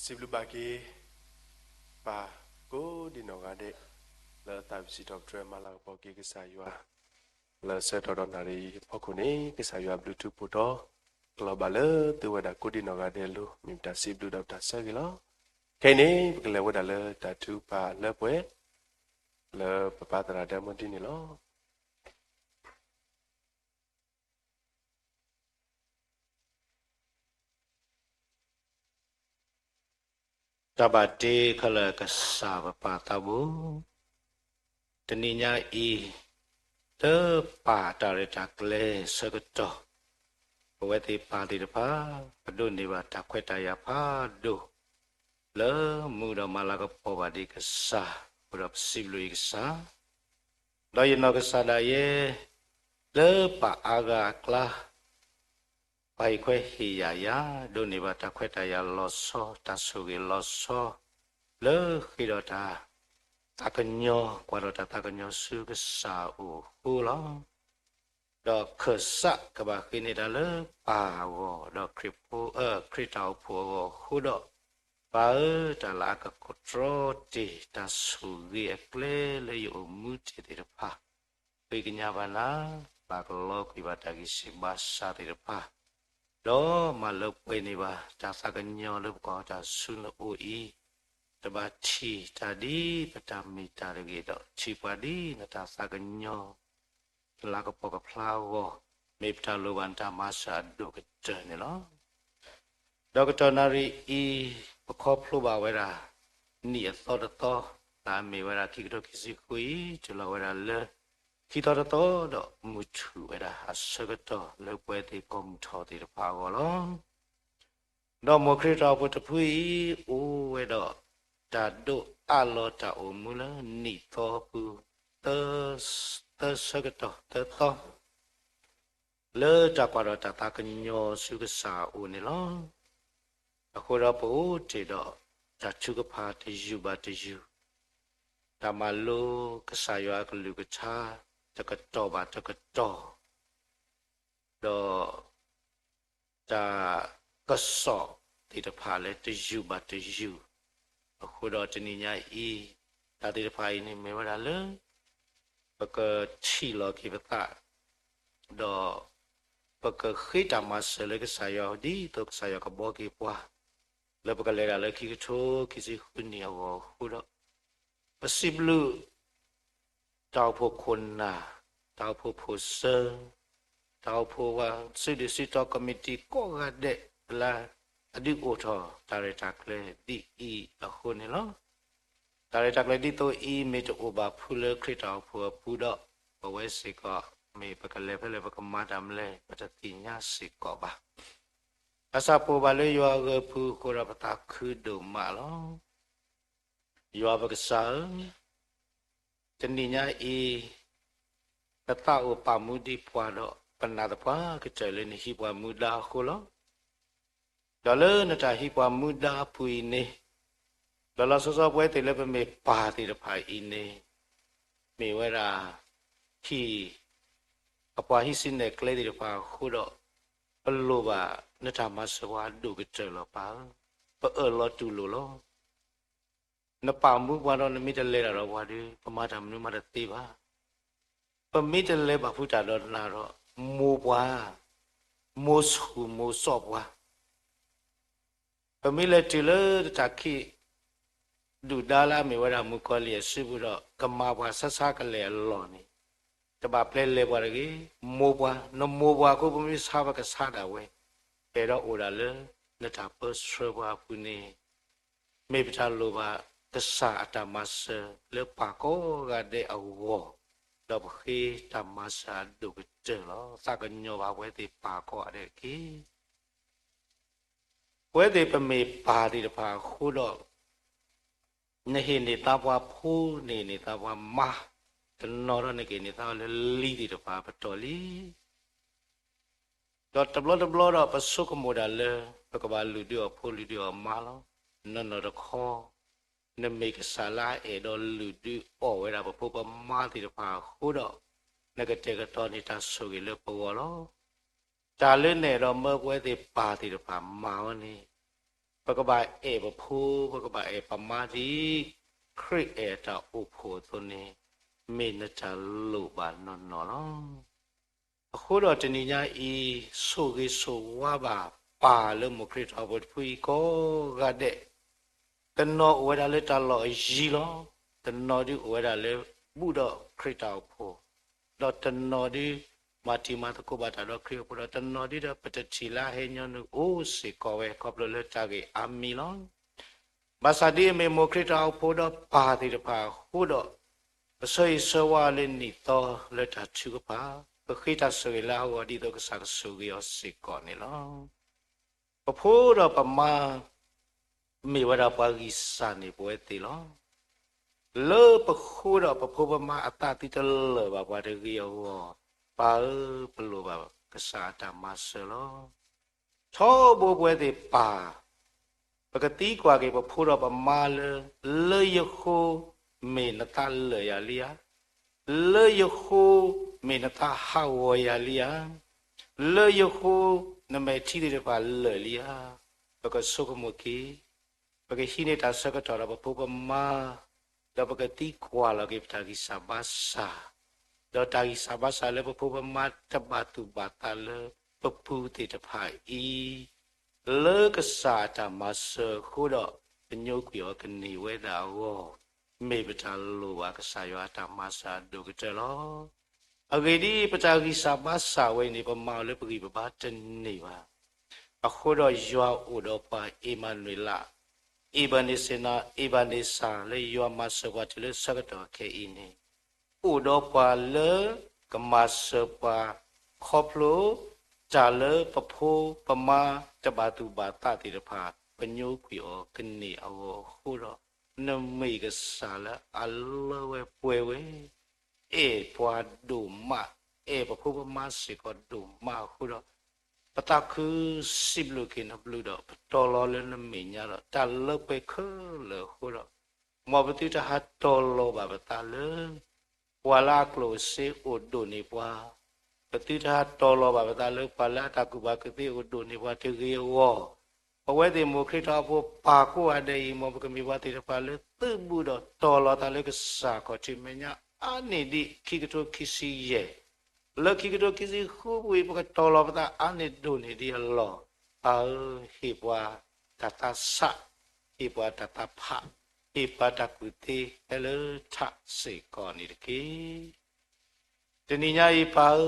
စံးဘျုးဘၣ်က့ၤ ပၢ်ကိးဒံနီၢ်ဂၤဒဲး လၢအသးဝံၣ်စံးထီၣ်ပတြၢၤမၤလၤကပီၤက့ၤကစၢ်ယွၤ လၢဆၢကတီၢ်ဒီးနၣ်ရံၣ်အဖီခိၣ်န့ၣ် ကစၢ်ယွၤဘျုးထူးဖှိၣ်ထီ ကလီၤဘၣ်လၢသုဝဲဒၣ်ကိးဒံနီၢ်ဂၤဒဲးအလိၤ မ့ၢ်ပတၢ်စံးဘျုးဒီးပတၢ်ဆၢဂ့ၤလီၤ. ခဲအံၤန့ၣ် ပကလဲၤဝဲဒၣ်လၢတၢ်ထုကဖၣ်လၢပှဲၤ လၢပပၢ်သရၣ်ဒဲမုၣ်ဒ်န့ၣ်လီၤ. တၢ်ဘၣ်တ့ခဲလၢာ်ကစၢ်ပပၢ်သးဘိ, တနံၤညါအံၤ လၢပၢ်တၢ်ရဲၣ်တၢ်ကျဲၤဆၢကတီၢ် ပဝဲသ့ၣ်ပၢ်သ့ၣ်တဖၣ် ပဒိးန့ၢ်ဘၣ်တၢ်ခွဲးတၢ်ယာ်ဖးဒိၣ် လၢမူဒီးမၤလၤကပီၤဘၣ်ဒံးကစၢ် အဃိဒီးပစံးဘျုးအံၤကစၢ်, ဒီးယနီၢ်ကစၢ်ဒၣ်ယဲ လၢပၢ်အါဂၤအကျါ ပၢ်ဟ့ၣ်ခွဲးဟ့ၣ်ယာ်ယၤ ဒိးန့ၢ်ဘၣ်တၢ်ခွဲးတၢ်ယာ်လီၤဆီ တၢ်ဆိၣ်ဂ့ၤလီၤဆီ လၢဃ့ဒီးတၢ်သးကညီၤ ကွၢ်ဒီးတၢ်သးကညီၤဆူကစၢ်အအိၣ်အဃိလီၤ. ဒီးခၢၣ်စးကဘၣ်ဃ့န့ၢ်တၢ်လၢပၢ်အဂီၢ် ဒီးခရံာ်ဖိ, ခရံာ်တၢ်အိၣ်ဖှိၣ်အဂီၢ်အဃိဒီး, ပၢ်ဧၢ, တၢ်လၢအကတြီတ့ၢ်တၢ်ဆိၣ်ဂ့ၤအကျဲလၢယအိၣ်မူတ့ၢ်သ့ၣ်တဖၣ် ဃ့ကညးဘၣ်နၤ, ဘၣ်ကလီကွံာ်ဘၣ်တၢ်ဂံၢ်စၢ်ဘါစၢ်သ့ၣ်တဖၣ်, ဒီးမၤလၢပှဲၤန့ၢ်ဘၣ်တၢ်သးကညီၤလၢပကွၢ်အီၤတၢ်ဆူနအိၣ်အံၤ, တဘၣ်ထံၣ်တၢ်ဒ်ပတၢ်မ့ၢ်တၢ်တဂ့ၤဒီး ထံၣ်ပှၤဒ်နတၢ်သးကညီၤ နလၤကပီၤကဖျါအဂီၢ်, မ့ၢ်ပတၢ်လိၣ်ဘၣ်နတၢ်မၤစၢၤအဒိၣ်ကတၢၢ်န့ၣ်လီၤ. ဒီးကတီၢ်နၣ်ရံၣ်အံၤ ပခီဖျိဘၣ်ဝဲဒၣ် နံၣ်အသီတသီ, လၢအမ့ၢ်ဝဲဒၣ်ခံကထိခံဆံဃုအံၤ တုၤလီၤဝဲဒၣ်လၢ ခံသီတသီဒီး မုၢ်ထူၣ်ဝဲဒၣ်အဆၢကတီၢ်လၢပဝဲသ့ၣ်ပိာ်မုၣ်ထီၣ်သ့ၣ်တဖၣ်အဂီၢ်လီၤ. ဒီးမိၢ်ခရံာ်တၢ်အိၣ်ဖှိၣ်တဖုအံၤ အိၣ်ဝဲဒီး တၢ်ဒိးအးလီၤတၢ်အိၣ်မူလၢနံၣ်သီပူၤ သၢဆၢကတီၢ်သၢသီ လၢတၢ်ကွၢ်ဒီးတၢ်သးကညီၤဆူကစၢ်အအိၣ်န့ၣ်လီၤ. အဃိဒီးပအိၣ်တ့ၢ်ဒီး တၢ်ထုကဖၣ်တယုၢ်ဘၣ်တယုၢ်, တၢ်မၤလိကစၢ်ယွၤအကလုၢ်ကထါ တကတီၢ်ဘၣ်တကတီၢ် ဒီး တၢ်ကစီၣ်သ့ၣ်တဖၣ်လၢတယုၢ်ဘၣ်တယုၢ်, အဃိဒီးတနံၤညါအံၤ တၢ်သ့ၣ်တဖၣ်အံၤန့ၣ်မ့ၢ်ဝဲဒၣ်လၢ ပကထံၣ်လီၤက့ၤပသး ဒီး ပကဃ့တၢ်မၤစၢၤလၢကစၢ်ယွၤ ဒ်သိးကစၢ်ယွၤကဘှီက့ၤပှၤ လၢပကလဲၤတၢ်လၢခံကထိခံဆံဃုနံၣ်အဂီၢ်အဃိဒီး ပစံးဘျုး တၢ်အိၣ်ဖှိၣ်ခိၣ်နၢ်, တၢ်အိၣ်ဖှိၣ်ဖိၣ်စၢ, တၢ်အိၣ်ဖှိၣ်ဝဲ စုဒုၣ်စုတီၤကမံးတံာ်ကိးဂၤဒဲး လၢအဒုးအိၣ်ထီၣ်တၢ်ရဲၣ်တၢ်ကျဲၤဒ်အံၤအဃိန့ၣ်လီၤ. တၢ်ရဲၣ်တၢ်ကျဲၤဒ်သိးအံၤ မ့ၢ်တအိၣ်ဘၣ်ဖုလၢခရံာ်တၢ်အိၣ်ဖှိၣ်အပူၤဒီး ပဝဲစ့ၢ်ကီး မ့ၢ်ပကလဲၤဖဲလဲၣ် ပကမၤတၢ်မနုၤလဲၣ် ပတသ့ၣ်ညါစ့ၢ်ကီးဘၣ်. ဘၣ်ဆၣ်ပအိၣ်ဘၣ်လၢယွၤအဂၢၢ်ပူၤအဃိဒီး ပသးခုဒိၣ်မးလီၤ. ယွၤပကစၢ်ဧၢ, တနံၤညါအံၤ နသးအိၣ်ပာ်မူဒံးပှၤဒီး ပနာ်သပှၢ်ကတၢၢ်လၢနဟံးပှၤမူဒါအဃိလီၤ. ဒီးလၢနတၢ်ဟံးပှၤမူဒါအပူၤအံၤန့ၣ်, လီၤလီၤဆီဆီပဝဲသ့ၣ်လၢပမ့ၢ်ပၢ်သ့ၣ်တဖၣ်အံၤန့ၣ်, မ့ၢ်ဝဲဒၣ် ဟံၣ် အပှၤဟံးစုနဲၣ်ကျဲသ့ၣ်တဖၣ်အဃိဒီး, ပလိၣ်ဘၣ်နတၢ်မၤစၢၤပှၤအဒိၣ်ကတၢၢ်လီၤပၢ်ဧၢ, ပအၢၣ်လီၤတူၢ်လိာ်လီၤ. နပာ်မူပှၤဒီးနမ့ၢ်တလဲၤတၢ်ဒီးပှၤဒီး ပမၤတၢ်မနုၤမးတသ့ဘၣ်. ပမ့ၢ်တလဲၤဘၣ်ဖုးတၢ်ဒီးနၤဒီး မိၢ်ပှၤ, မိၢ်ဆူၣ်မိၢ်စီၣ်ပှၤ ပမ့ၢ်လဲၤတုၤလၢတၢ်ခံး ဒုၣ်ဒါလၢအမ့ၢ်ဝဲဒၣ်မုၣ်ကီၤလံၢ်အစုပူၤဒီး ကမၤပှၤဆါဆါကလဲာ်အလီၢ်န့ၣ်, တဘၣ်ပျဲလဲၤပှၤတဂ့ၤ, မိၢ်ပှၤ, နမိၢ်ပှၤအဃိ ပမ့ၢ်ဆါပကဆါဒၣ်ဝဲ, အဲၣ်ဒိးအိၣ်ဒၣ်လၢ နတၢ်ပၢဆှၢပှၤအပူၤန့ၣ်, မ့ၢ်ပတၢ်လိၣ်ဘၣ်ကစၢ်အတၢ်မၤစၢၤလၢပၢ်ကိးဂၤဒဲးအဂီၢ်, ဒီးပဃ့တၢ်မၤစၢၤအဒိၣ်ကတၢၢ်လီၤ. သးကညီၤဘၣ်ပဝဲသ့ၣ်ပၢ်ကိးဂၤဒဲးတက့ၢ်. ပဝဲသ့ၣ်ပမ့ၢ်ပၢ်သ့ၣ်တဖၣ်အဃိဒီး, နဟ့ၣ်န့ၢ်သါပှၤဖိ, နဟ့ၣ်န့ၢ်သါပှၤမါ, တနီၤဒီးနကဟ့ၣ်န့ၢ်သါလၢလံၤသ့ၣ်တဖၣ်ပတီၢ်လံ. ဒီးတဘျီတဘျီဒီးပဆိကမိၣ်ဒၣ်လၢ ပကဘၣ်လုၢ်ဒုးအီၣ်ဖိလုၢ်ဒုးအီၣ်မါလီၤ. နီၢ်နီၢ်တခီ, နမ့ၢ်ကစၢ်လၢအအဲၣ်ဒိးလုၢ်ဒုးအီၣ်ဝဲဒၣ်ပဖိပမါသ့ၣ်တဖၣ်အဃိဒီး, နကတဲာ်ကတီၤန့ၢ်တၢ်ဆိၣ်ဂ့ၤလၢပဂီၢ်လီၤ. တၢ်လၢနအဲၣ်ဒိးမၢပဝဲသ့ၣ်ပၢ်သ့ၣ်တဖၣ်မၤဝဲန့ၣ်, ပကဘၣ်အဲၣ်ပဖိ, ပကဘၣ်အဲၣ်ပမါဒ်ခရံာ်အဲၣ်အတၢ်အိၣ်ဖှိၣ်အသိးန့ၣ်, မ့ၢ်နတၢ်လိၣ်ဘၣ်နီၢ်နီၢ်လီၤ. အဃိဒီးတနံၤညါအံၤ, ဆိၣ်ဂ့ၤဆိၣ်ဝါဘၣ်ပၢ်လၢမိၢ်ခရံာ်တၢ်အိၣ်ဖှိၣ်တဖုအံၤကိးဂၤဒဲး, တနီၤအိၣ်ဝဲဒၣ်လၢတၢ်လီၢ်အယံၤလီၤ, တနီၤဒုးအိၣ်ဝဲဒၣ်လၢဘူၣ်ဒီးခရံာ်တၢ်အိၣ်ဖှိၣ်, ဒီးတနီၤဒုး မၤတံၤမၤသကိးဘၣ်တၢ်ဒီးခရံာ်အဃိဒီး, တနီၤဒုးဒီးပတထံၣ်လၢအဟဲညီနုၢ်အိၣ်စ့ၢ်ကီးဝဲ ခီဖျိလၢတၢ်ဂ့ၢ်အါမံၤလီၤ. ဘၣ်ဆၣ်ဒ်အမ့ၢ်မိၢ်ခရံာ်တၢ်အိၣ်ဖှိၣ်ဒီးပၢ်သ့ၣ်တဖၣ်အဃိဒီး, ပဆၢဂ့ၤဆၢဝါအီၤလၢနံၣ်သီလၢတၢ်ထုကဖၣ်, ပဃ့တၢ်ဆိၣ်ဂ့ၤလၢအဂီၢ် ဒ်သိးကစၢ်ကဆိၣ်ဂ့ၤအီၤစ့ၢ်ကီးန့ၣ်လီၤ. ပဖိဒီးပမါ မ့ၢ်ဝဲဒၣ်ပှၤဂံၢ်စၢ်န့ၢ်ပဝဲသ့ၣ်လီၤ. လၢပဃိဒီးပဖိပမါအသးသုတလၢာ်ဘၣ်ပှၤတဂ့ၤအဂီၢ်, ပၢ်ဧၢ, ပလိၣ်ဘၣ်ကစၢ်အတၢ်မၤစၢၤလီၤ. ထီဘိပဝဲသ့ၣ်ပၢ်, ပကသံကွၢ်က့ၤပဖိဒီးပမါလၢ, လၢယဃိ မ့ၢ်နသးလၢာ်ယၤလံဧါ, လၢယဃိမ့ၢ်နသးဟးဂီၤယၤလံဧါ, လၢယဃိ နမဲာ်ထံသ့ၣ်တဖၣ်လၢာ်လံဧါ. ပကဆိကမိၣ်က့ၤ, ပကဟံးန့ၢ်တၢ်ဆၢကတီၢ်ဒီးပဖိပမါ, ဒီးပကသံကွၢ်လီၤက့ၤပတၢ်ဂံၢ်စၢ်ဘါစၢ်, ဒီးတၢ်ဂံၢ်စၢ်ဘါစၢ်လၢပဖိပမါတဘၣ်သူၣ်ဘၣ်သးလၢပပူၤသ့ၣ်တဖၣ်အံၤ, လၢကစၢ်အတၢ်မၤစၢၤအဃိဒီး, ပညိကွံာ်အီၤကန့ၢ်ဝဲဒၣ်အဂီၢ်, မ့ၢ်ပတၢ်လိၣ်ဘၣ်ကစၢ်ယွၤအတၢ်မၤစၢၤအဒိၣ်ကတၢၢ်လီၤ. အဂ့ၢ်ဒ်အံၤ, ပတၢ်ဂံၢ်စၢ်ဘါစၢ်ဝဲအံၤန့ၣ် ပမၤအီၤလၢပဂံၢ်ပဘါတန့ၢ်ဘၣ်. အဃိဒီးယွၤအိၣ်ဒီးပှၤအ့မၤနွံလး, အ့ဘၢၣ်နံစ့နၤ, အ့ဘၢၣ်နံစၢ်လၢယွၤမၤစၢၤပှၤတုၤလၢဆၢကတီၢ်ခဲအံၤန့ၣ်, အိၣ်ဒီးပှၤလၢကမၤစၢၤပှၤ ခီဖျိတၢ်လၢပဖိပမါတဘၣ်သူၣ်ဘၣ်သးသ့ၣ်တဖၣ်, ပညိကွံာ်အီၤကန့ၢ်အဂီၢ်အဃိဒီး, နမ့ၢ်ကစၢ်လၢအလၢဝဲပှဲၤဝဲ, အဲၣ်ပှၤဒိၣ်မး, အဲၣ်ပဖိပမါစ့ၢ်ကီးဒိၣ်မးအဃိဒီး, ပသးခုစံးဘျုးက့ၤနဘျုးဒီး ပတီၤလီၤလၢနမဲာ်ညါဒီး တၢ်လၢပှဲၤခဲလၢာ်အဃိဒီး, မ်ပသုတဟးတီၤလီၤဘၣ်ပသးလၢ ပှၤလၢအကျိၣ်အစ့အိၣ်ဒိၣ်န့ၢ်ပှၤ, ပသုတဟးတီၤလီၤဘၣ်ပသးလၢပှၤလၢအတၢ်ကူၣ်ဘၣ်ကူၣ်သ့အိၣ်ဒိၣ်န့ၢ်ပှၤတဂ့ၤအဂီၢ်, ပဝဲသ့ၣ်မိၢ်ခရံာ်တၢ်အိၣ်ဖှိၣ်ပၢ်ကိးဂၤဒဲးအံၤ မ်ပကမ့ၢ်ပှၤသ့ၣ်တဖၣ်လၢသုးဘူးဒီးတီၤလီၤသးလၢကစၢ်ခီၣ်ထံးမဲာ်ညါအါန့ၢ်ဒံးခံကထိခံဆံယဲၢ်, လၢခံကထိခံဆံဃုပူၤအံၤ ပကတီၤလီၤပသးအါန့ၢ်ဒိၣ်န့ၢ်ဒံးအလီၢ်, ပၢ်ဧၢ, ဟ့ၣ်ပှၤတၢ်သးဆး, ဟ့ၣ်ပှၤတၢ်သးဖး, ဟ့ၣ်ပှၤတၢ်ကူၣ်သ့ဟဲလၢထးစ့ၢ်ကီးန့ၣ်တက့ၢ်. တနံၤညါအံၤပၢ်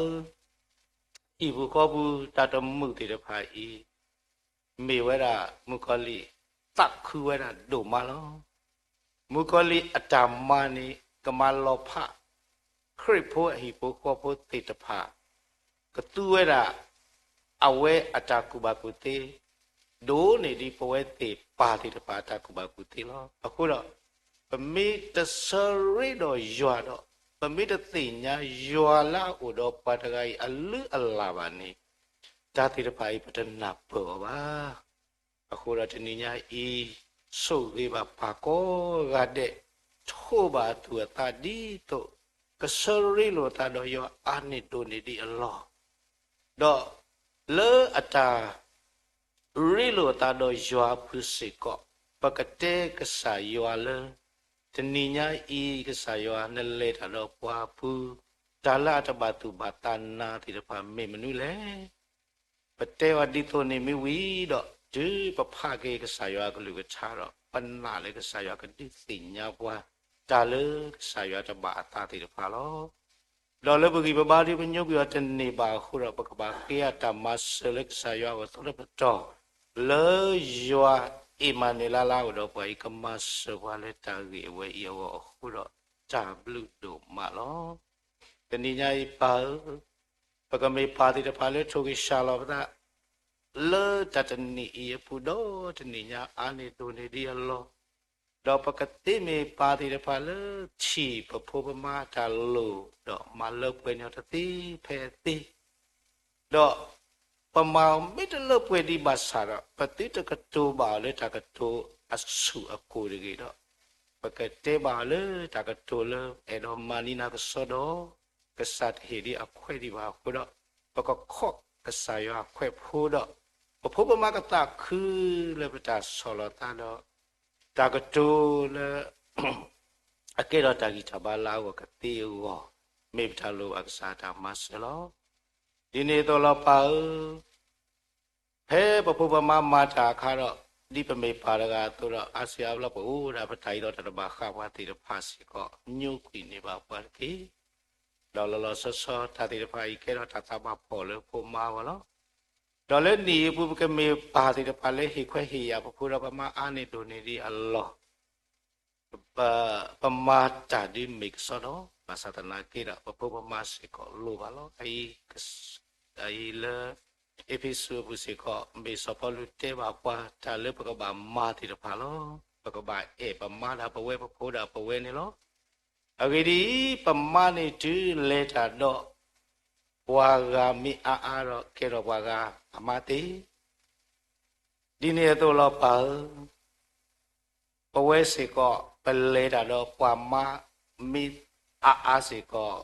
ဧၢ, ဟံၣ်ပူၤဃီပူၤတၢ်တမုာ်သ့ၣ်တဖၣ်အံၤ, မ့ၢ်ဝဲဒၣ်မုၣ်ကီၤလံၢ်သးခုဝဲဒၣ်ဒိၣ်မးလီၤ. မုၣ်ကီၤလံၢ်အတၢ်မၤန့ၣ် ကမၤလီၤဖး ခရံာ်ဖိအဟံၣ်ဖိဃီဖိသ့ၣ်တဖၣ်, ကသူဝဲဒၣ် အဝဲအတၢ်ကူၣ်ဘၣ်ကူၣ်သ့ ဒိၣ်န့ၢ်ဒံးပဝဲသ့ၣ်ပၢ်သ့ၣ်တဖၣ်အတၢ်ကူၣ်ဘၣ်ကူၣ်သ့လီၤ. အဃိဒီး, ပမ့ၢ်တဆၢရ့ဒီးယွၤဒီး, ပမ့ၢ်တသ့ၣ်ညါယွၤလၢအအိၣ်ဒီးပှၤတဂၤအံၤအလုၢ်အလၢ်ဘၣ်န့ၣ်, တၢ်သ့ၣ်တဖၣ်အံၤပတနၢ်ပၢၢ်အီၤဘၣ်. အဃိဒီးတနံၤညါအံၤ, ဆိၣ်ဂ့ၤဘၣ်ပၢ်ကိးဂၤဒဲး, ထိးဘၣ်အသူၣ်အသးဒ်သိး ကဆၢရ့လိာ်သးဒီးယွၤအါန့ၢ်ဒိၣ်န့ၢ်ဒံးအလီၢ်, ဒီးလၢအတၢ် ရ့လိာ်သးဒီးယွၤအဖုစ့ၢ်ကီး, ပကတဲကစၢ်ယွၤလၢ တနံၤညါအံၤ ကစၢ်ယွၤနလဲၤတၢ်ဒီးပှၤအပူၤ, တၢ်လၢအတဘၣ်သူၣ်ဘၣ်သးနၤသ့ၣ်တဖၣ်မ့ၢ်မနုၤလဲၣ်. ပတဲအီၤဒ်သိးန့ၣ်မ့ၢ်ဝံၤဒီး, တုၤပဖးက့ၤကစၢ်ယွၤအကလုၢ်ကထါဒီး ပနာ်လၢကစၢ်ယွၤကဒုးသ့ၣ်ညါပှၤ တၢ်လၢကစၢ်ယွၤတဘၣ်အသးသ့ၣ်တဖၣ်လီၤ. ဒီးလၢပဂံၢ်ပဘါဒုးပညိကွံာ်အီၤတန့ၢ်ဘၣ်အဃိဒီး ပကဘၣ်ဃ့အတၢ်မၤစၢၤလၢကစၢ်ယွၤအအိၣ်အသီတပတီၢ်, လၢယွၤအ့မၤနွံလါလၢအအိၣ်ဒီးပှၤအံၤ ကမၤစၢၤပှၤလၢတၢ်ဂ့ၢ်အဝဲအံၤအဂီၢ်အဃိဒီး တၢ်ဘျုးဒိၣ်မးလီၤ. တနံၤညါအံၤပၢ်ဧၢ, ပကမ့ၢ်ပၢ်သ့ၣ်တဖၣ်လၢထိးက့ၤစှၤလီၤပသး လၢတၢ်တနံၣ်အံၤအပူၤဒီတနံၣ်ညါအါန့ၢ်ဒိၣ်န့ၢ်ဒံးအလီၢ်, ဒီးပကသ့မ့ၢ်ပၢ်သ့ၣ်တဖၣ်လၢထံၣ်ပဖိပမါတၢ်လိၣ် ဒီးမၤလၢပှဲၤန့ၢ်အီၤတသ့ဖဲအသ့, ဒီးပမၤအီၤမ့ၢ်တလၢပှဲၤဒံးဘၣ်ဆၣ်ဒီး ပသုတကတိၤဘၣ်အီၤလၢတၢ်ကတိၤအဆူၣ်အကိၢ်တဂ့ၤဒီး, ပကတဲဘၣ်အီၤလၢတၢ်ကတိၤလၢအဲၣ်ဒိးမၤန့ၢ်နၤကစီဒီ, ကစၢ်တဟ့ၣ်ဒံးအခွဲးဒံးဘၣ်အဃိဒီး, ပကခိးကစၢ်ယွၤအခွဲးဖိဒီး, ပဖိပမါကသးခုလၢပတၢ်ဆီၣ်လီၤသးဒီး တၢ်ကတိၤလၢ အကဲထီၣ်တၢ်ဂံၢ်တၢ်ဘါလၢအဂီၢ်ကသ့အဂီၢ်, မ့ၢ်ပတၢ်လိၣ်ဘၣ်ကစၢ်တၢ်မၤစၢၤလီၤ. ဒ်န့ၣ်အသိးလီၤပၢ်ဧၢ, ဖဲပဖိပမါမၤတၢ်အခါဒီး ဒ်ပမ့ၢ်ပၢ်တဂၤအသိးဒီး အါစုအါဘျီပအိၣ်ဒၣ်ပတၢ်အံးလီၤတၢ်တဘၣ်ဃးပှၤသ့ၣ်တဖၣ်စ့ၢ်ကီး ညိကွံာ်န့ၢ်ဘၣ်ပှၤတက့ၢ်. ဒီးလီၤလီၤဆီဆီတၢ်သ့ၣ်တဖၣ်အံၤကဲထီၣ်တၢ်သးဘၣ်ဖှီၣ်လၢဖိမါအဂီၢ်လီၤ. ဒီးလၢနံၣ်အပူၤ ပကမ့ၢ်ပၢ်သ့ၣ်တဖၣ်လၢဟ့ၣ်ခွဲးဟ့ၣ်ယာ်ပဖိဒီးပမါအါန့ၢ်ဒိၣ်န့ၢ်ဒံးအလီၢ် ပမၤတၢ်ဒ်မ့ၢ်ကစီဒီ, ဘၣ်ဆၣ်သနာ်က့ဒီး ပဖိပမါစ့ၢ်ကီးလိၣ်ဘၣ်လီၤ. အအံၤလၢ အ့းဖ့းစူးအပူၤစ့ၢ်ကီး မ့ၢ်စီၤပီလူးတဲဘၣ်ပှၤတၢ်လၢပကဘၣ်မၤသ့ၣ်တဖၣ်လီၤ. ပကဘၣ်အဲၣ်ပမါဒၣ်ပဝဲ ပဖိဒၣ်ပဝဲန့ၣ်လီၤ. အဂ့ၢ်ဒ်အံၤ, ပမါန့ၣ်တုၤလဲၤတၢ်ဒီး ပှၤဂၤမ့ၢ်အါအါဒီး ကဲထီၣ်ပှၤဂၤအမါသ့ ဒ်န့ၣ်အသိးလီၤပၢ်ဧၢ, ပဝဲစ့ၢ်ကီး ပလဲၤတၢ်ဒီးပှၤမါမ့ၢ်အါအါစ့ၢ်ကီး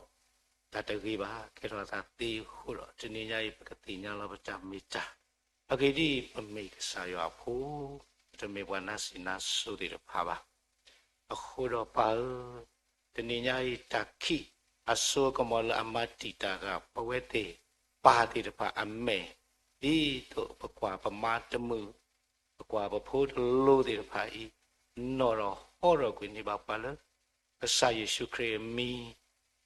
တၢ်တဂ့ၤဘၣ်, ကဲထီၣ်သးသ့အဃိဒီး တနံၤညါအံၤ ပကသ့ၣ်ညါလီၤပတၢ်မ့ၢ်တၢ်. အဂ့ၢ်ဒ်အံၤ, ပမ့ၢ်ကစၢ်ယွၤအဖိ, ပတမ့ၢ်ပှၤနါစံးနါစိၤသ့ၣ်တဖၣ်ဘၣ်. အဃိဒီးပၢ်ဧၢ, တနံၤညါအံၤ တၢ်ခံးအစိအကမီၤလၢအမၤတံာ်တာ်ဃာ် ပဝဲသ့ၣ်ပၢ်သ့ၣ်တဖၣ်အမဲာ်, ဒ်သိးပကွၢ်ပမါတမုာ်, ပကွၢ်ပဖိတလိၤသ့ၣ်တဖၣ်အံၤ, နီၣ်ထီၣ်ဟီထီၣ်ကွံာ်န့ၢ်ဘၣ်ပှၤလၢ ကစၢ်ယ့ၣ်ၡူးခရံာ်အမံ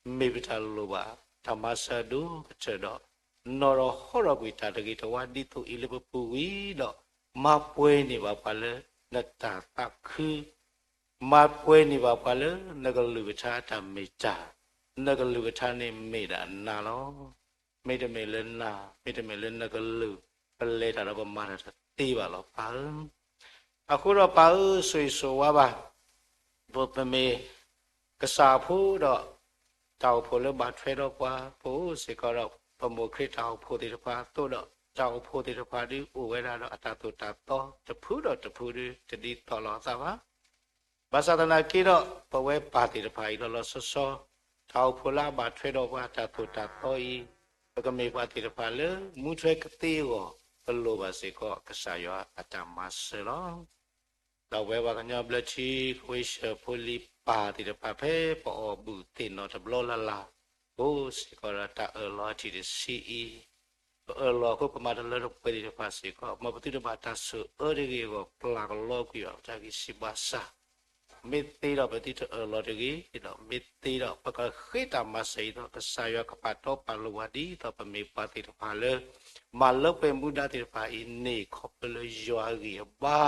ၤ, မ့ၢ်ပတၢ်လိၣ်ဘၣ်တၢ်မၤစၢၤအဒိၣ်ကတၢၢ်ဒီး နီၣ်ထီၣ်ဟီထီၣ်ကွံာ်တၢ်တဂ့ၤတဝါဒ်သိးအံၤလၢပပူၤဝံၤဒီး မၤပှဲၤန့ၢ်ဘၣ်ပှၤလၢနတၢ်သးခု, မၤပှဲၤန့ၢ်ဘၣ်ပှၤလၢနကလုၢ်ကထါအတၢ်မ့ၢ်တၢ်, နကလုၢ်ကထါန့ၣ်မ့ၢ်ဒၣ်နၤလီၤ. မ့တမ့ၢ်လၢနၤ, မ့တမ့ၢ်လၢနကလုၢ်, ပလဲၤတၢ်ဒီးပမၤတၢ်တသ့ဘၣ်လီၤပၢ်ဧၢ. အဃိဒီးပၢ်ဧၢ, ဆိၣ်ဂ့ၤဆိၣ်ဝါဘၣ် ပမ့ၢ်ကစၢ်အဖိဒီး တၢ်အိၣ်ဖှိၣ်လၢဘၣ်ထွဲဒီးပှၤ, ပအိၣ်စ့ၢ်ကီးဒီး ပမိၢ်ခရံာ်တၢ်အိၣ်ဖှိၣ်သ့ၣ်တဖၣ်အသိးဒီး တၢ်အိၣ်ဖှိၣ်သ့ၣ်တဖၣ်ဒုးအိၣ်ဝဲဒၣ်ဒီးအတၢ်သိၣ်တၢ်သီ တဖုဒီးတဖုဒုး တဒ်သိးလိာ်အသးဘၣ်. ဘၣ်ဆၣ်သနာ်က့ဒီး ပဝဲပၢ်သ့ၣ်တဖၣ်အံၤလီၤလီၤဆီဆီ တၢ်အိၣ်ဖှိၣ်လၢအဘၣ်ထွဲဒီးပှၤတၢ်သိၣ်တၢ်သီအံၤ, ပကမ့ၢ်ပှၤသ့ၣ်တဖၣ်လၢမူထွဲကသ့အဂီၢ်, ပလိၣ်ဘၣ်စ့ၢ်ကီးကစၢ်ယွၤအတၢ်မၤစၢၤလီၤ. ဒီးပဝဲပှၤကညီဘျၢထံ ကဝ့ၢ်ၡၢၣ်ဖိလံၤပၢ်သ့ၣ်တဖၣ် ဖဲပအီၣ်ဘူၣ်သ့ၣ်နီၣ်တဘျီလၢ်လၢ် အိၣ်စ့ၢ်ကီးဒီးတၢ်အၢၣ်လီၤအထံၣ်တဆံအံၤ, ပအၢၣ်လီၤအဃိ ပမၤတၢ်လၢတပှဲၤသ့ၣ်တဖၣ်စ့ၢ်ကီး မ်ပသုတဘၣ်တၢ်ဆိၣ်အၢတဂ့ၤအဂီၢ် ပျၢ်ကလီကွံာ်ဘၣ်ပတၢ်ဂံၢ်စၢ်ဘါစၢ် မ့ၢ်သ့ဒီးပသုတအၢၣ်လီၤတဂ့ၤ, ဒီးမ့ၢ်သ့ဒီးပကဃ့တၢ်မၤစၢၤအံၤဒီး ကစၢ်ယွၤကပာ်တီပာ်လိၤဝဲဒ်သိးပမ့ၢ်ပှၤသ့ၣ်တဖၣ်လၢ မၤလၢပှဲၤမူဒါသ့ၣ်တဖၣ်အံၤန့ၣ် ခီဖျိလၢယွၤအဂံၢ်အဘါ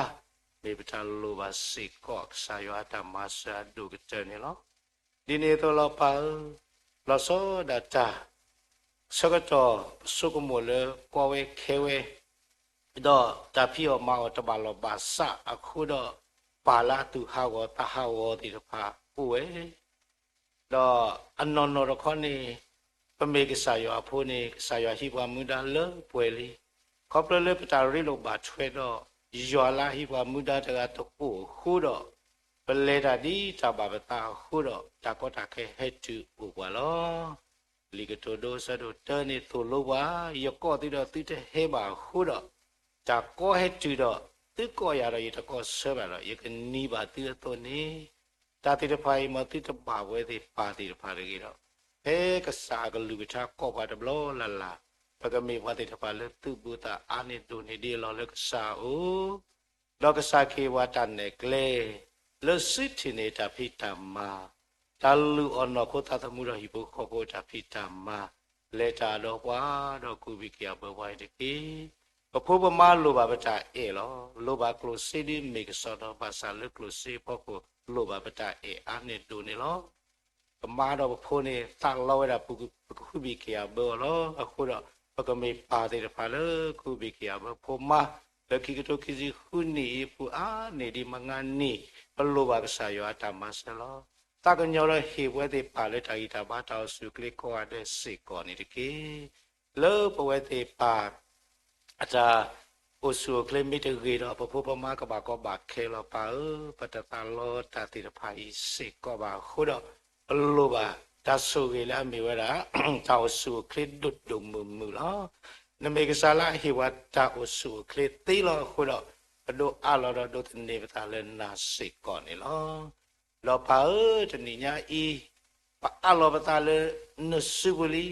မ့ၢ်ပတၢ်လိၣ်ဘၣ်စ့ၢ်ကီး ကစၢ်ယွၤအတၢ်မၤစၢၤအဒိၣ်ကတၢၢ်န့ၣ်လီၤ. ဒ်န့ၣ်အသိးလီၤပၢ်ဧၢ, လီၤဆီဒၣ်တၢ် ဆၢကတီၢ်ပဆိကမိၣ်လၢကီဝဲခဲဝဲ ဒီးတၢ်ဖံးအီၣ်မၤအီၣ်တဘၣ်လီၢ်ဘၣ်စးအဃိဒီး ပၢ်လၢအသူၣ်ဟးဂီၤသးဟးဂီၤသ့ၣ်တဖၣ်အိၣ်ဝဲ ဒီးအနီၢ်နီၢ်တခီန့ၣ် ပမ့ၢ်ကစၢ်ယွၤအဖိန့ၣ် ကစၢ်ယွၤဟံးပှၤမူဒါလၢပှဲၤလံ. ခီဖျိလၢပတၢ်ရ့လိာ်ဘၣ်ထွဲဒီး ယွၤလၢအဟံးပှၤမူဒါတဂၤတအိၣ်အဃိဒီး ပလဲၤတၢ်ဒ်တၢ်ဘၣ်ပသးအဃိဒီး တၢ်ကီတၢ်ခဲဟဲတုၤအိၣ်ပှၤလီၤ. လံာ်ကတိၤဒိအဆၢဒိၣ်တၢန့ၣ်သိၣ်လိပှၤ, ယကိးသုဒီးသုတဟဲဘၣ်အဃိဒီး တၢ်ကီဟဲတုၤဒီး သုကိးယၤဒီးယတကိးဆၢဘၣ်ဒီး ယကနံၤဘၣ်သုအသိးန့ၣ်, တၢ်သ့ၣ်တဖၣ်အံၤ မ်သုတဘၣ်ပဝဲသ့ၣ်ပၢ်သ့ၣ်တဖၣ်တဂ့ၤဒီး ဖဲကစၢ်အကလုၢ်ကထါကိးပှၤတဘျီလၢ်လၢ် ပကမ့ၢ်ပှၤသ့ၣ်တဖၣ်လၢသုးဘူးသးအါန့ၢ်ဒိၣ်န့ၢ်ဒံးအလီၢ်လၢကစၢ်အအိၣ် ဒီးကစၢ်ကဟ့ၣ်ပှၤတၢ်နဲၣ်ကျဲ လၢစုထံၣ်န့ၢ်တၢ်ဖံးတၢ်မၤ, တၢ်လုၢ်အီၣ်နီၢ်ခိသးသမူဒီးဟံၣ်ဖိဃီဖိတၢ်ဖံးတၢ်မၤ, လဲၤတၢ်ဒီးပှၤဒီးကူၣ်ဘံၣ်က့ၤအဘၢပှၤအံၤတက့ၢ်. ပဖိပမါလိၣ်ဘၣ်ပတၢ်အဲၣ်လီၤ. လိၣ်ဘၣ်ကျိၣ်စ့ဒ်မ့ၢ်ကစီဒီ ဘၣ်ဆၣ်လၢကျိၣ်စ့အဖီခိၣ် လိၣ်ဘၣ်ပတၢ်အဲၣ်အါန့ၢ်ဒိၣ်န့ၢ်လီၤ. ပမါဒီးပဖိန့ၣ် သးလီဝဲဒၣ်ပကကူၣ်ဘံၣ်က့ၤအဘၢအီၤလီၤ. အဃိဒီး ပကမ့ၢ်ပၢ်သ့ၣ်တဖၣ်လၢကူၣ်ဘံၣ်က့ၤအဘၢ ဖိမါလၢခံကထိခံဆံဃုနံၣ်အံၤအပူၤအါန့ၢ်ဒံးမုၢ်နံၤ, ပလိၣ်ဘၣ်ကစၢ်ယွၤအတၢ်မၤစၢၤလီၤ. သးကညီၤဒီးဟ့ၣ်ပဝဲသ့ၣ်ပၢ်လၢတၢ်ဂံၢ်တၢ်ဘါတၢ်အိၣ်ဆူၣ်အိၣ်ချ့ကိးဂၤဒဲးစ့ၢ်ကီးန့ၣ်တက့ၢ်. လၢပဝဲသ့ၣ်ပၢ် အတၢ်အိၣ်ဆူၣ်အိၣ်ချ့မ့ၢ်တဂ့ၤဒီး ပဖိပမါကဘၣ်ကီဘၣ်ခဲလီၤပၢ်ဧၢ, ပတသးလီတၢ်သ့ၣ်တဖၣ်အံၤစ့ၢ်ကီးဘၣ်အဃိဒီး ပလိၣ်ဘၣ်တၢ်ဆိၣ်ဂ့ၤလၢအမ့ၢ်ဝဲဒၣ် တၢ်အိၣ်ဆူၣ်အိၣ်ချ့ဒိၣ်ဒိၣ်မုၢ်မုၢ်လီၤ. နမ့ၢ်ကစၢ်လၢအဟ့ၣ်ပှၤတၢ်အိၣ်ဆူၣ်အိၣ်ချ့သ့လီၤအဃိဒီး, ပဒိးအးလီၤဒီးဒိးသန့ၤပသးလၢနၤစ့ၢ်ကီးန့ၣ်လီၤ. ဒီးပၢ်ဧၢ, တနံၤညါအံၤ, ပအးလီၤပသးလၢနစုပူၤလံ.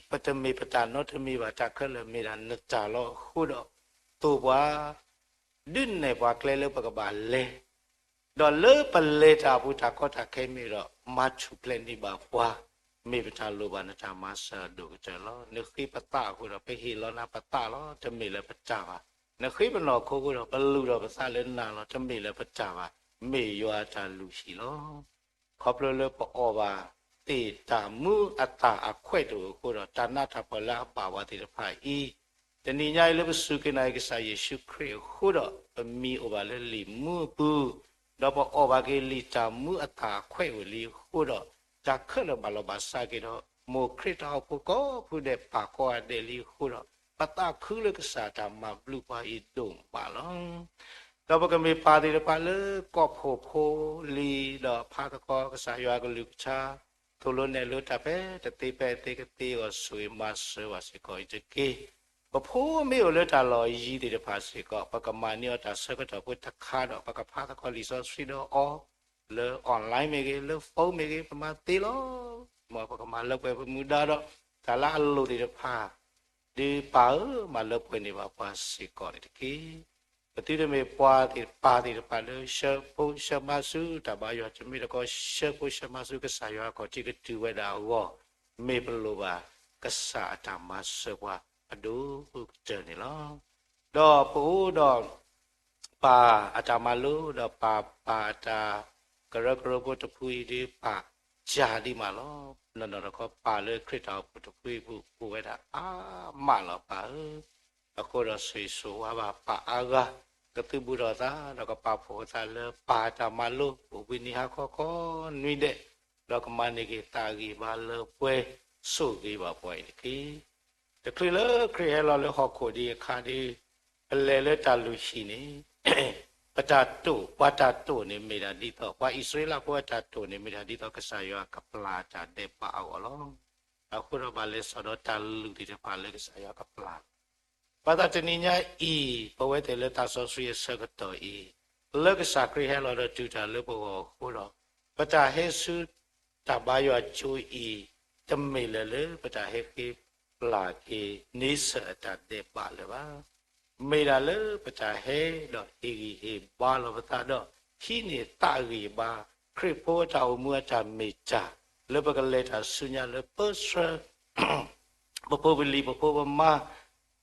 ပတမ့ၢ်ပတၢ်နီတမံၤဘၣ်, တၢ်ခဲလၢာ်မ့ၢ်ဒၣ်နတၢ်လီၤအဃိဒီး, သိၣ်ပှၤ ဒုးနဲၣ်ပှၤကျဲလၢပကဘၣ်လဲၤ, ဒီးလၢပလဲၤတၢ်အပူၤတၢ်ကီတၢ်ခဲမ့ၢ်ဒီး မၤထူၣ်ဖျဲးန့ၢ်ဘၣ်ပှၤ, မ့ၢ်ပတၢ်လိၣ်ဘၣ်နတၢ်မၤစၢၤအဒိၣ်ကတၢၢ်လီၤ. နဃ့ပသးအဃိဒီး ပဟ့ၣ်လီၤနၤပသးလီၤ, တမ့ၢ်လၢပတၢ်ဘၣ်. နဃ့ပနီၢ်ခိအဃိဒီး ပလူၢ်ထီၣ်ပသးလၢနၤလီၤ, တမ့ၢ်လၢပတၢ်ဘၣ်, မ့ၢ်ယွၤအတၢ်လုၢ်ဟံၣ်လီၤ. ခီဖျိလၢပအီၣ်ဘၣ်သ့ၣ်တၢ်မူအသၣ်အခွဲးတအိၣ်အဃိဒီး, တၢ်နးတၢ်ဖှီၣ်လၢအဘၣ်ပှၤသ့ၣ်တဖၣ်အံၤ, တနံၤညါအံၤလၢပစူၢ်က့ၤနာ်က့ၤကစၢ်ယ့ၣ်ၡူးခရံာ်အဃိဒီး, ပမံအိၣ်ဘၣ်လၢလံာ်မူအပူၤ, ဒီးပအီၣ်ဘၣ်က့ၤလံာ်တၢ်မူအသၣ်အခွဲးအိၣ်လံအဃိဒီး, တၢ်ခဲလၢာ်ဘၣ်လီၤဘၣ်စးက့ၤဒီး, မိၢ်ခရံာ်တၢ်အိၣ်ဖှိၣ်ကိးဖုဒဲးပာ်ကီအဒဲးလံအဃိဒီး, ပသးခုလၢကစၢ်တၢ်မၤဘျုးပှၤအံၤဒိၣ်မးလီၤ. ဒီးပကမ့ၢ်ပၢ်သ့ၣ်တဖၣ်လၢကီၢ်ဖှိၣ်ဖိလံၤ, ဒီးဖးသကိးကစၢ်ယွၤအကလုၢ်ကထါ, သိၣ်လိနဲၣ်လိတၢ်ဖဲတသ့ဖဲအသ့ ကသ့အဂီၢ်ဆိၣ်ဂ့ၤမၤစၢၤဘၣ်စ့ၢ်ကီးအံၤတက့ၢ်. ပဖိမ့ၢ်အိၣ်လၢတၢ်လီၢ်ယံၤသ့ၣ်တဖၣ်စ့ၢ်ကီး, ပကမၤန့ၢ်အီၤတၢ်ဆၢကတီၢ်ဖိတခါဒီး ပကဖးသကိးလံာ်စီဆှံဒီးအီၤ, လၢ online မ့ၢ်ဂ့ၤ, လၢ phone မ့ၢ်ဂ့ၤ, ပမၤသ့လီၤ. မ်ပကမၤလၢပှဲၤပမူဒါဒီး, တၢ်လၢအလိၣ်သ့ၣ်တဖၣ် ဒုးပၢ်ဧၢ, မၤလၢပှဲၤန့ၢ်ဘၣ်ပှၤစ့ၢ်ကီးန့ၣ်တက့ၢ်. ပသုတမ့ၢ်ပှၤသ့ၣ်တဖၣ်, ပၢ်သ့ၣ်တဖၣ်လၢဆှၢဖိဆှၢမါဆူတၢ်ဘါယွၤ, တမ့ၢ်တခီဆှၢဖိဆှၢမါဆူ ကစၢ်ယွၤအခီၣ်ထံးကတုၤဝဲဒၣ်အဂီၢ်, မ့ၢ်ပလိၣ်ဘၣ်ကစၢ်အတၢ်မၤစၢၤပှၤအဒိၣ်ကတၢၢ်န့ၣ်လီၤ. ဒီးပအိၣ်ဒီး ပၢ်အတၢ်မၤလိဒီးပၢ်ပၢ်အတၢ်ကရၢကရိဖိတဖုအံၤဒုး ပာ်စၢ်ဒံးမးလီၤ. နီၢ်နီၢ်တခီ ပၢ်လၢခရံာ်တၢ်အိၣ်ဖှိၣ်တဖုအံၤပူၤ အိၣ်ဝဲဒၣ်အါမးလီၤပၢ်ဧၢ. အဃိဒီးဆိၣ်ဂ့ၤဆိၣ်ဝါဘၣ်ပၢ်အါဂၤ, ကသုးဘူးထီၣ်သး ဒီးကပာ်ဖှိၣ်အသးလၢပၢ်အတၢ်မၤလိ အိၣ်ဘှံးနံၤဟါခီခီနွံဒဲး, ဒီးကမၤန့ၢ်က့ၤသးဂံၢ်ဘါလၢပှဲၤ, ဆိၣ်ဂ့ၤဘၣ်ပှၤအံၤတက့ၢ်. တချုးလၢခရံာ်ဟဲလီၤလၢဟီၣ်ခိၣ်ဒံးအခါဒီး, ပလဲၤလၢတၢ်လုၢ်ဟံၣ်န့ၣ်, ပတၢ်တိာ်, ပှၤတၢ်တိာ်န့ၣ်မ့ၢ်ဒၣ်ဒ်သိး, ပှၤအံၣ်စရ့လးဖိအတၢ်တိာ်န့ၣ်မ့ၢ်ဒၣ်ဒ်သိး ကစၢ်ယွၤကပျၢ်တၢ်ဒဲးဘးအဂီၢ်လီၤ. အဃိဒီးဘၣ်လဲၤစိာ်ဒီးတၢ်လုၢ်သ့ၣ်တဖၣ်လၢကစၢ်ယွၤကပျၢ် ဘၣ်ဆၣ်တနံၤညါအံၤ ပဝဲသ့ၣ်လၢသးစီဆှံအဆၢကတီၢ်အံၤ, လၢကစၢ်ခရံာ်ဟဲလီၤဒီးတုၤတၢ်လၢပဂီၢ်အဃိဒီး, ပတၢ်ဟဲဆူတၢ်ဘါယွၤကၠိအံၤ, တမ့ၢ်လၢၤလၢပတၢ်ဟဲဃ့ပျၢ်က့ၤန့ဆၢၣ်အတၢ်ဒဲးဘးလၢၤဘၣ်. မ့ၢ်ဒၣ်လၢပတၢ်ဟ့ၣ်ဂံၢ်ဟ့ၣ်ဘါလီၤပသးဒီး ဟံးန့ၢ်သးဂံၢ်ဘါ ခရံာ်ဖိအတၢ်အိၣ်မူအတၢ်မ့ၢ်တၢ် လၢပကလဲၤတၢ်ဆူညါလၢပၢဆှၢ ပဖိပလံၤပဖိပမါ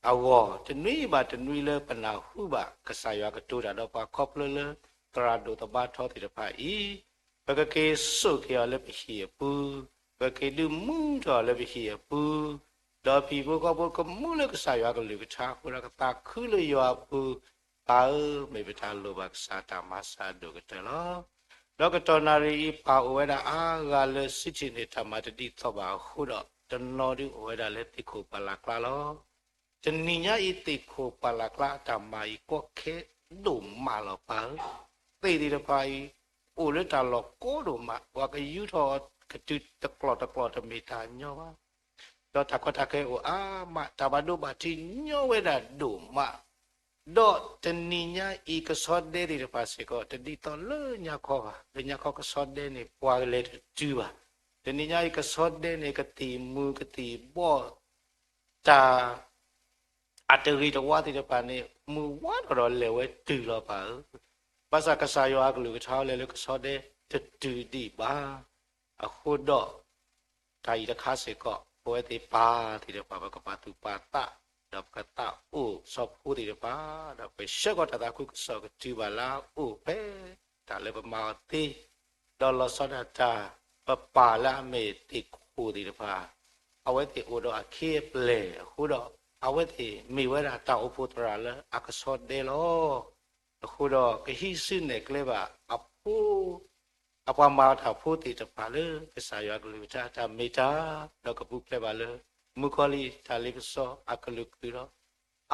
အဂီၢ် တနွံဘၣ်တနွံလၢပနၢ်ဟူဘၣ် ကစၢ်ယွၤကတိၤတၢ်ဒီးပှၤခီဖျိလၢ သရၣ်ဒိၣ်သဘါထီသ့ၣ်တဖၣ်အံၤ, ပကက့ၤစိာ်က့ၤအီၤလၢပဟံၣ်အပူၤ, ပက့ၤဒုးမူထီၣ်အီၤလၢပဟံၣ်အပူၤ, ဒီးပဟံၣ်ဖိဃီဖိကမူလၢကစၢ်ယွၤကလုၢ်ကထါအဃိဒီး ကသးခုလၢယွၤအပူၤ, ပၢ်ဧၢ, မ့ၢ်ပတၢ်လိၣ်ဘၣ်ကစၢ်တၢ်မၤစၢၤအဒိၣ်ကတၢၢ်လီၤ. ဒီးကတီၢ်နၣ်ရံၣ်အံၤ ပၢ်အိၣ်ဝဲဒၣ်အါဂၤလၢ စံးထံၣ်န့ၢ်တၢ်မၤတဒ်သိးဘၣ်အဃိဒီး တနီၤဒုးအိၣ်ဝဲဒၣ်လၢသ့ၣ်ခိၣ်ပှၢ်လၢ်ကျါလီၤ. တနံၤညါအံၤသ့ၣ်ခိၣ်ပှၢ်လၢ်ကျါအတၢ်မၤအံၤကီခဲဒိၣ်မးလီၤပၢ်ဧၢ, သ့ၣ်သ့ၣ်တဖၣ်အံၤ အိၣ်လၢတၢ်လီၢ်ကီဒိၣ်မး, ပှၤကယူထီၣ်အီၤကတုၤတကျိၤတကျိၤတမ့ၢ်တၢ်ညီဘၣ်. ဒီးတၢ်ကီတၢ်ခဲအိၣ်အါမး, တၢ်ဘၣ်ဒိဘၣ်ထံးညီဝဲဒၣ်ဒိၣ်မး, ဒီးတနံၤညါအံၤကဆီဒဲသ့ၣ်တဖၣ်စ့ၢ်ကီး တဒ်သိးလၢညါခီဘၣ်, လၢညါခီကဆီဒဲန့ၣ် ပှၤကလဲၤတတုၤဘၣ်. တနံၤညါအံၤကဆီဒဲန့ၣ် ကသံၣ်မူၤကသံၣ်ဘီၣ် တၢ် အတဂ့ၤတဝါသ့ၣ်တဖၣ်န့ၣ် မုၢ်ဝါထီၣ်ဒီးလဲၤဝဲတုၤလီၤပၢ်ဧၢ, ဘၣ်ဆၣ်ကစၢ်ယွၤအကလုၢ်ကထါလဲၤလၢကဆီဒဲတတုၤဒံးဘၣ်. အဃိဒီး တၢ်အံၤတခါစ့ၢ်ကီး ပဝဲသ့ၣ်ပၢ်သ့ၣ်တဖၣ် ပကပာ်သူၣ်ပာ်သး, ဒီးပကသးအိၣ်စီၤဖိသ့ၣ်တဖၣ်, ဒီးပဆှၢဃီၤတၢ်သးခုကစီၣ်ကတုၤဘၣ်လၢအအိၣ်ဖဲ တၢ်လၢပမၤအီၤသ့, ဒီးလီၤဆီဒၣ်တၢ် ပပၢ်လၢအမ့ၢ်သ့ၣ်ခိၣ်သ့ၣ်တဖၣ်, အဝဲသ့ၣ်အိၣ်ဒီးအခ့အပျဲၢ်အဃိဒီး အဝဲသ့ၣ်မ့ၢ်ဝဲဒၣ်တၢ်အိၣ်ဖှိၣ်သရၣ်လၢအကဆီဒဲလီၤ. အဃိဒီးကဟံးစုနဲၣ်ကျဲဘၣ်အဖိ အပှၤမၤတၢ်ဖိသ့ၣ်တဖၣ်လၢ ကစၢ်ယွၤအကလုၢ်ကထါတၢ်မ့ၢ်တၢ်, ဒီးကပူၤဖျဲးဘၣ်လၢ မုၣ်ကီၤလံၢ်တၢ်လ့ပစီအကလုာ်ကလုာ်ဒီး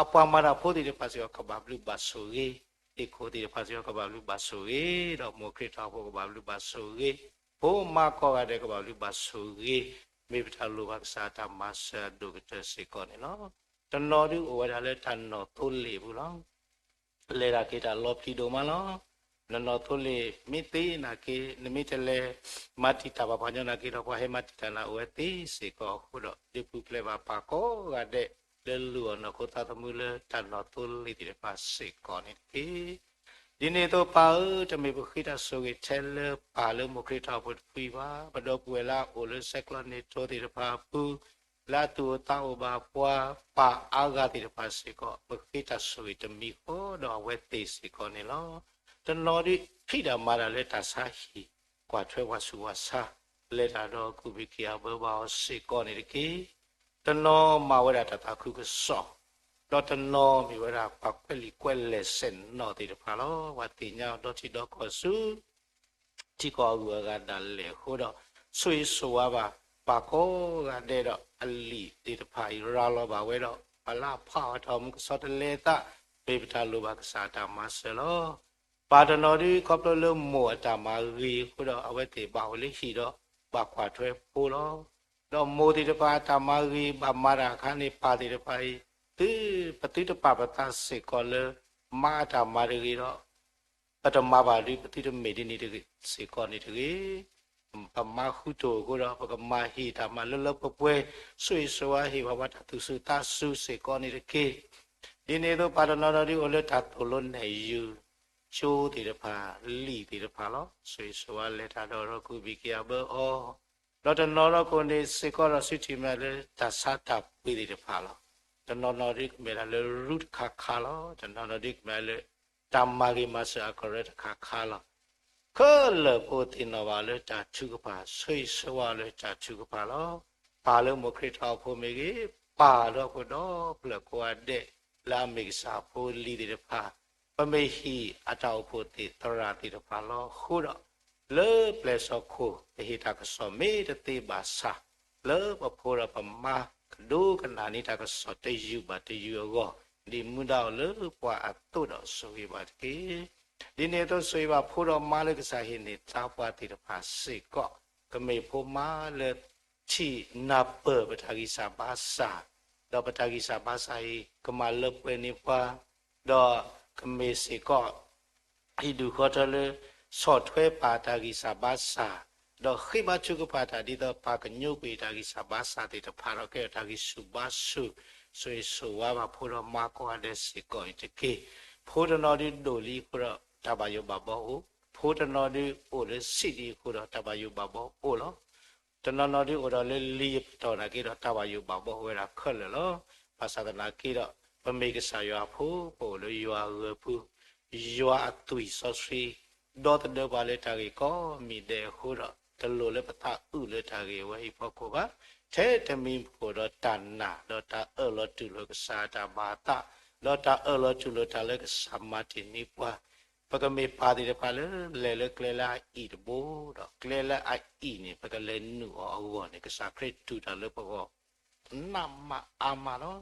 အပှၤမၤတၢ်ဖိသ့ၣ်တဖၣ်စ့ၢ်ကီး ကဘၣ်ဘျုးဘၣ်ဆိၣ်ဂ့ၤ, သ့ၣ်ခိၣ်သ့ၣ်တဖၣ်စ့ၢ်ကီး ကဘၣ်ဘျုးဘၣ်ဆိၣ်ဂ့ၤ, ဒီးမိၢ်ခရံာ်တၢ်အိၣ်ဖှိၣ်ကဘၣ်ဘျုးဘၣ်ဆိၣ်ဂ့ၤ, ဖိမါကိးဂၤဒဲးကဘၣ်ဘျုးဘၣ်ဆိၣ်ဂ့ၤ, မ့ၢ်ပတၢ်လိၣ်ဘၣ်ကစၢ်တၢ်မၤစၢၤအဒိၣ်ကတၢၢ်စ့ၢ်ကီးန့ၣ်လီၤ. တနီၤဒုးအိၣ်ဝဲဒၣ်လၢတၢ်နီၢ်သိလ့ၣ်အပူၤလီၤ. လဲၤတၢ်က့ၤတၢ်လီၤပျံၤဒိၣ်မးလီၤ. နနီၢ်သိလ့ၣ်မ့ၢ်သ့နာ်က့ နမ့ၢ်တလဲၤမၤတံာ်တာ်ပှၤကညီနာ်က့ဒီး ပှၤဟဲမၤတံာ်တာ်နၤအိၣ်ဝဲသ့စ့ၢ်ကီးအဃိဒီး ဒုးပူၤဖျဲးဘၣ်ပၢ်ကိးဂၤဒဲး လၢလူၤအီၣ်နီၢ်ခိသးသမူလၢတၢ်နီၢ်သိလ့ၣ်သ့ၣ်တဖၣ်စ့ၢ်ကီးန့ၣ်တက့ၢ်. ဒ်န့ၣ်အသိးပၢ်ဧၢ, တမ့ၢ်ပဃ့တၢ်ဆိၣ်ဂ့ၤထဲလၢပၢ်လၢမိၢ်ခရံာ်တၢ်အိၣ်ဖှိၣ်တဖုအံၤဘၣ်, ပဒီပုၢ်ဝဲၢ်လၢအအိၣ်လၢဆဲးကျိးနံၣ်ထိသ့ၣ်တဖၣ်အပူၤ လၢအသူၣ်အိၣ်သးအိၣ်ဘၣ်ပှၤ ပၢ်အါဂၤသ့ၣ်တဖၣ်စ့ၢ်ကီး ပဃ့တၢ်ဆိၣ်ဂ့ၤတမံၤဃီဒီးအဝဲသ့ၣ်စ့ၢ်ကီးန့ၣ်လီၤ. တနီၤဒုးဖံးတၢ်မၤတၢ်လၢတၢ်ဆါဟံၣ်, ကွၢ်ထွဲပှၤဆူးပှၤဆါ, လဲၤတၢ်ဒီးကူးဘံၣ်က့ၤအဘၢဘၣ်အီၤစ့ၢ်ကီးန့ၣ်တက့ၢ်. တနီၤမၤဝဲဒၣ်တၢ်သးခုကစီၣ်, ဒီးတနီၤမ့ၢ်ဝဲဒၣ်ပှၤကွဲးလံာ်ကွဲးလဲၢ်စဲၣ်နီၣ်သ့ၣ်တဖၣ်လီၤ. ပှၤသ့ၣ်ညါအီၤဒီထံဒီကီၢ်ဆူ ထံကီၢ်အဂုၤအဂၤဒၣ်လဲာ်အဃိဒီး ဆိၣ်ဂ့ၤဆိၣ်ဝါဘၣ် ပၢ်ကိးဂၤဒဲးဒီး အလံာ်သ့ၣ်တဖၣ်အံၤ ရၤလီၤဘၣ်ဝဲဒီး ပှၤလၢအဖးအီၣ်တၢ်အိၣ်မူကဆီတလဲသး မ့ၢ်ပတၢ်လိၣ်ဘၣ်ကစၢ်အတၢ်မၤစၢၤလီၤ. ပၢ်တနီၤဒုးခီဖျိလၢမိၢ်အတၢ်မၤဂ့ၤအဃိဒီး အဝဲသ့ၣ်ဘၣ်အိၣ်လၢဟံၣ်ဒီး ဘၣ်ကွၢ်ထွဲဖိလီၤ. ဒီးမိၢ်သ့ၣ်တဖၣ်အတၢ်မၤဂ့ၤ ဘၣ်မၤတၢ်အခါန့ၣ် ပၢ်သ့ၣ်တဖၣ်အံၤ သု ပသုတပာ်ပသးစ့ၢ်ကီးလၢ မါအတၢ်မၤတဂ့ၤဒီး ပတမၤဘၣ်ဒုး ပသုတမ့ၢ်ဒ်န့ၣ်တဂ့ၤစ့ၢ်ကီးန့ၣ်တဂ့ၤ. ပမါဃုတိၢ်အဃိဒီး ပကမၤဟ့ၣ်တၢ်မၤလၢလၢပှဲၤပှဲၤ ဆိၣ်ဂ့ၤဆိၣ်ဝါဟ့ၣ်ဘၣ်ပှၤတၢ်သူၣ်စူၤသးစူၤစ့ၢ်ကီးန့ၣ်တက့ၢ်. ဒ်န့ၣ်အသိး ပၢ်တနီၤနီၤဒုးအိၣ်လၢတၢ်သိၣ်လိနဲၣ်ယုၤ ကၠိသ့ၣ်တဖၣ် လံာ်သ့ၣ်တဖၣ်လီၤ. ဆိၣ်ဂ့ၤဆိၣ်ဝါလဲၤတၢ်ဒီး ဒီးကူးဘံၣ်က့ၤအဘၢအီၤ ဒီးတနီၤဒီးကအိၣ်န့ၣ်စ့ၢ်ကီးဒီး စုထံၣ်မးလၢတၢ်ဆါတၢ်ပှ့ၤသ့ၣ်တဖၣ်လီၤ. တနီၤနီၤဒုးကမ့ၢ်ဒၣ်လၢရူတခါခါလီၤ. တနီၤနီၤဒုးကမ့ၢ်လၢ တၢ်မၤဂ့ၤမၤစၢၤအကရၢတခါခါလီၤ. ခဲလၢာ်ပအိၣ်သ့ၣ်နီၣ်ဘၣ်လၢတၢ်ထုကဖၣ် ဆိၣ်ဂ့ၤဆိၣ်ဝါလၢတၢ်ထုကဖၣ်လီၤ. ပၢ်လၢမိၢ်ခရံာ်တၢ်အိၣ်ဖှိၣ်မ့ၢ်ဂ့ၤ, ပၢ်လၢဟီၣ်ခိၣ်ဒီဖျၢၣ်ကိးဂၤဒဲး လၢအမ့ၢ်ကစၢ်ဖိလံၤသ့ၣ်တဖၣ်, ပမ့ၢ်ဟံၣ်အတၢ်အိၣ်ဖှိၣ်သ့ၣ်သရၣ်သ့ၣ်တဖၣ်လီၤ. အဃိဒီး လၢပျဲၢ်စီၣ်ခိၣ် ပဟ့ၣ်တၢ်ကစီၣ်မ့ၢ်တသ့ဘၣ်ဆၣ်, လၢပဖိဒီးပမါ ကဒိကနၣ်န့ၢ်တၢ်ကစီၣ်တယုၢ်ဘၣ်တယုၢ်အဂီၢ်, ဒ်မူဒါအိၣ်လၢပှၤအသိးဒီးဆိၣ်ဂ့ၤဘၣ်တက့ၢ်. ဒ်န့ၣ်အသိး ဆိၣ်ဂ့ၤဘၣ်ဖိဒီးမါလၢကစၢ်ဟ့ၣ်န့ၢ်သါပှၢ်သ့ၣ်တဖၣ်စ့ၢ်ကီး, ကမ့ၢ်ဖိမါလၢ ထံၣ်နၢ်ပၢၢ်ပတၢ်ဂံၢ်စၢ်ဘါစၢ်, ဒီးပတၢ်ဂံၢ်စၢ်ဘါစၢ်အံၤ ကမၤလၢပှဲၤန့ၢ်ပှၤ, ဒီးကမ့ၢ်စ့ၢ်ကီး ဟံၣ်ဒူၣ်ဃီထၢလၢ ဆီၣ်ထွဲပၢ်တၢ်ဂံၢ်စၢ်ဘါစၢ်, ဒီးဃ့ဘါထုကဖၣ်တၢ်ဒ်သိးပၢ်ကညိကွံာ်တၢ်ဂံၢ်စၢ်ဘါစၢ်သ့ၣ်တဖၣ်ဒီး ကဲထီၣ်တၢ်ဂံၢ်ဆူၣ်ဘါဆူၣ်, ဆိၣ်ဂ့ၤဆိၣ်ဝါဘၣ်ဖိဒီးမါကိးဂၤဒဲးစ့ၢ်ကီးအံၤတက့ၢ်. ဖိတနီၤဒုးဒိၣ်လံအဃိဒီး တၢ်ဘၣ်ယိၣ်ဘၣ်ဘီအိၣ်, ဖိတနီၤဒုးအိၣ်လၢဆံးဒံးအဃိဒီး တၢ်ဘၣ်ယိၣ်ဘၣ်ဘီအိၣ်လီၤ. တနီၤနီၤဒုးအိၣ်ဒီးလၢလံာ်အပတီၢ်နာ်က့ဒီး တၢ်ဘၣ်ယိၣ်ဘၣ်ဘီအိၣ်ဝဲဒၣ်ခဲလၢာ်လီၤ. ဘၣ်ဆၣ်သနာ်က့ဒီး ပမ့ၢ်ကစၢ်ယွၤအဖိ ပအိၣ်လၢယွၤအဂၢၤပူၤ, ယွၤအသွံၣ်စီဆှံ ဒီသဒၢပှၤလၢတၢ်ဂ့ၢ်ကိးမံၤဒဲးအဃိဒီး တလိၣ်လၢပသးအုးလၢတၢ်ဂ့ၢ်ဝဲအံၤအဖီခိၣ်ဘၣ်. ထဲတမံၤပအိၣ်ဒီးတၢ်နာ် ဒီးတၢ်အၢၣ်လီၤတူၢ်လိာ်ကစၢ်အတၢ်ဘၣ်အသး, ဒီးတၢ်အၢၣ်လီၤတူၢ်လိာ်တၢ်လၢကစၢ်မၤတ့ၢ်န့ၢ်ပှၤ ပကမ့ၢ်ပၢ်သ့ၣ်တဖၣ်လၢ လဲၤလၢကျဲလၢအအံၣ်တဘိ, ဒီးကျဲလၢအအံၣ်န့ၣ် ပကလဲၤနုာ်အီၤအဂီၢ်န့ၣ် ကစၢ်ခရံာ်တူၢ်တၢ်လၢပဂီၢ် နးမးအါမးလီၤ.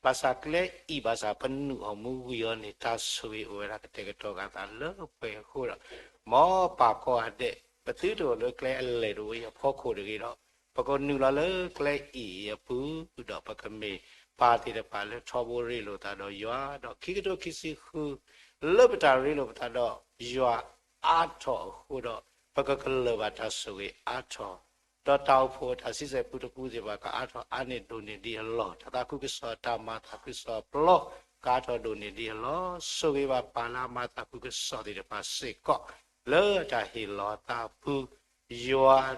ဘၣ်ဆၣ်ကျဲအံၣ်ဘၣ်ဆၣ်ပနုာ်အီၤမူဝံၤအီၤန့ၣ် တၢ်ဆိၣ်ဂ့ၤအိၣ်ဝဲဒၣ်ကတဲာ်ကတီၤဂၤသးလၢပှဲၤအဃိဒီး, မ်ပၢ်ကိးဂၤဒဲး ပသုတအိၣ်လၢကျဲအလဲၢ်တဝ့ၢ်အဖီခိၣ်တဂ့ၤဒီး, ပကနုာ်လီၤလၢကျဲအံၣ်အံၤအပူၤ, ဒီးပကမ့ၢ်ပၢ်သ့ၣ်တဖၣ်လၢထီဘိရ့လိာ်သးဒီးယွၤ, ဒီးခံကထိခံဆံဃု လၢပတၢ်ရ့လိာ်ပသးဒီးယွၤအါထီၣ်အဃိဒီး, ပကကလၢၢ်ဘၣ်တၢ်ဆိၣ်ဂ့ၤအါထီၣ်, ဒီးတၢ်အိၣ်ဖှိၣ်တၢ်ဆံဆဲၣ်ပူတပူသ့ၣ်တဖၣ် ကအါထီၣ်အါန့ၢ်ဒိၣ်န့ၢ်ဒံးအလီၢ်, တၢ်သးခုကစီၣ်တၢ်မၤသးခုကစီၣ်အပျီ ကအါထီၣ်ဒိၣ်န့ၢ်ဒံးအလီၢ်, ဆိၣ်ဂ့ၤဘၣ်ပၢ်လၢအမၤသးခုကစီၣ်သ့ၣ်တဖၣ်စ့ၢ်ကီး လၢတၢ်ဟ့ၣ်လီၤအသးအပူၤ, ယွၤ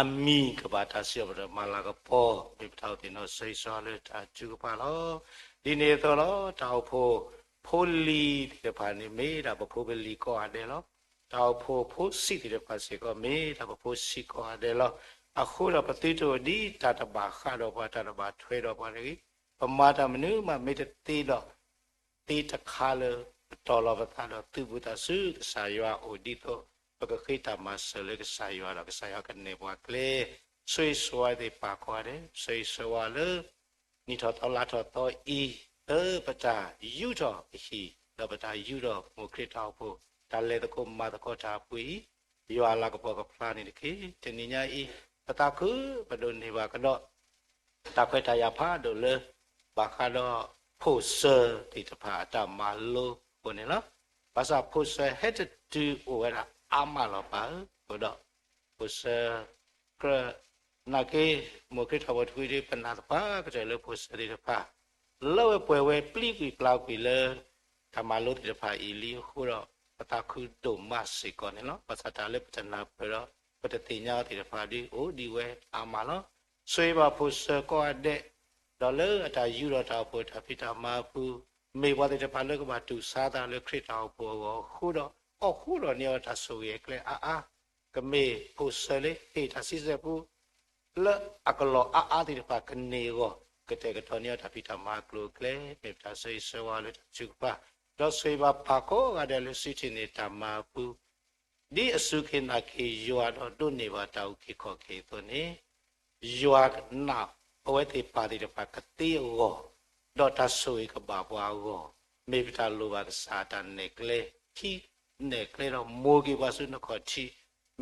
အမံၤကဘၣ်တၢ်စံးထီၣ်ပတြၢၤမၤလၤကပီၤ, မ့ၢ်ပတၢ်အိၣ်သ့ၣ်နီၣ်ဆိၣ်ဂ့ၤဆိၣ်ဝါလၢတၢ်ထုကဖၣ်လီၤ. ဒ်န့ၣ်အသိးလီၤ, တၢ်အိၣ်ဖှိၣ်ဖိလံၤသ့ၣ်တဖၣ်န့ၣ် မ့ၢ်ဒၣ်ပဖိပလံၤကိးဂၤဒဲးလီၤ. တၢ်အိၣ်ဖှိၣ်ဖိဆံးသ့ၣ်တဖၣ်စ့ၢ်ကီး မ့ၢ်ဒၣ်ပဖိဆံးကိးဂၤဒဲးလီၤ. အဃိဒီးပသုတအိၣ်ဒ်တၢ်တဘၣ်ဃးဒီးပှၤ တၢ်တဘၣ်ထွဲဒီးပှၤတဂ့ၤ. ပမၤတၢ်မနုၤမးမ့ၢ်တသ့ဒီး သ့တခါလၢ ပတီၢ်လီၤပသးဒီးသုးဘူးသးဆူကစၢ်ယွၤအအိၣ်ဒ်သိး ပကဃ့တၢ်မၤစၢၤလၢကစၢ်ယွၤဒီးကစၢ်ယွၤကနဲၣ်ပှၤကျဲ, ဆိၣ်ဂ့ၤဆိၣ်ဝါသ့ၣ်ပၢ်ကိးဂၤဒဲး, ဆိၣ်ဂ့ၤဆိၣ်ဝါလၢ နံၣ်ထီၣ်သီလါထီၣ်သီအံၤ လၢပတၢ်ယူးထီၣ်ပဟံၣ် ဒီးပတၢ်ယူးထီၣ်မိၢ်ခရံာ်တၢ်အိၣ်ဖှိၣ် တၢ်လဲၤသကိးမၤသကိးတၢ်အပူၤအံၤ, ယွၤအလၤကပီၤကဖျါန့ၣ်တက့ၢ်. တနံၤညါအံၤ ပသးခုပဒိးန့ၢ်ဘၣ်ကဒီး တၢ်ခွဲးတၢ်ယာ်ဖးဒိၣ်လၢ ဘၣ်ဃးဒီးဖိၣ်စၢၤသ့ၣ်တဖၣ်အတၢ်မၤလိအဃိန့ၣ်လီၤ. ဘၣ်ဆၣ်ဖိၣ်စၢၤဟဲတတုၤအိၣ်ဝဲဒၣ်အါမးလီၤပၢ်ဧၢ, အဃိဒီး ဖိၣ်စၢၤ ကြၢး နာ်က့ မိၢ်ခရံာ်ဖိတဖုဒ်ပနာ်သပှၢ်ကတၢၢ်လၢဖိၣ်စၢၤသ့ၣ်တဖၣ် လၢဝဲပှဲၤဝဲပျံၤကွံာ်ပျါကွံာ်လၢ တၢ်မၤလိသ့ၣ်တဖၣ်အံၤလံအဃိဒီး ပသးခုဒိၣ်မးစ့ၢ်ကီးန့ၣ်လီၤ. ဘၣ်ဆၣ်တၢ်လၢပတနၢ်ပၢၢ်ဒီး ပတသ့ၣ်ညါအီၤသ့ၣ်တဖၣ်ဒ်အိၣ်ဒံးဝဲအါမးလီၤ. ဆိၣ်ဂ့ၤဘၣ်ဖိၣ်စၢၤကိးဂၤဒဲး ဒီးလၢအတၢ်ယူးဒီးတၢ်အိၣ်ဖှိၣ်တၢ်ဖံးတၢ်မၤအပူၤ မ့ၢ်ပှၤသ့ၣ်တဖၣ်လၢကဘၣ်တူၢ်ဆါသးလၢခရံာ်တၢ်အိၣ်ဖှိၣ်အဂီၢ်အဃိဒီး အိးဃိဒီးန့ၢ်အီၤတၢ်ဆိၣ်ဂ့ၤအကျဲအါအါ ကမ့ၢ်ဖိၣ်စၢၤလၢဟ့ၣ်တၢ်ဆံဆဲၣ်ပူ လၢအကလီၢ်အါအါသ့ၣ်တဖၣ်ကန့ၢ်အဂီၢ် ကတဲာ်ကတီၤန့ၢ်အီၤတၢ်ဖံးတၢ်မၤအကျိၤအကျဲ မ့ၢ်ပတၢ်ဆၢဂ့ၤဆၢဝါလၢတၢ်ထုကဖၣ် ဒီးဆိၣ်ဂ့ၤဘၣ်ပၢ်ကိးဂၤဒဲးလၢစုထံၣ်န့ၢ်တၢ်မၤအပူၤ ဒ်အစူၢ်က့ၤနာ်က့ၤယွၤဒီးဒိးန့ၢ်ဘၣ်တၢ်အုၣ်က့ၤခီၣ်က့ၤအသိးန့ၣ် ယွၤနာ်အဝဲသ့ၣ်ပၢ်သ့ၣ်တဖၣ်ကသ့အဂီၢ် ဒီးတၢ်ဆိၣ်ဂ့ၤကဘၣ်ပှၤအဂီၢ် မ့ၢ်ပတၢ်လိၣ်ဘၣ်ကစၢ်အတၢ်နဲၣ်ကျဲ ဟံးနဲၣ်ကျဲဒီးမိၢ်က့ၤပှၤဆူနခီၣ်ထံး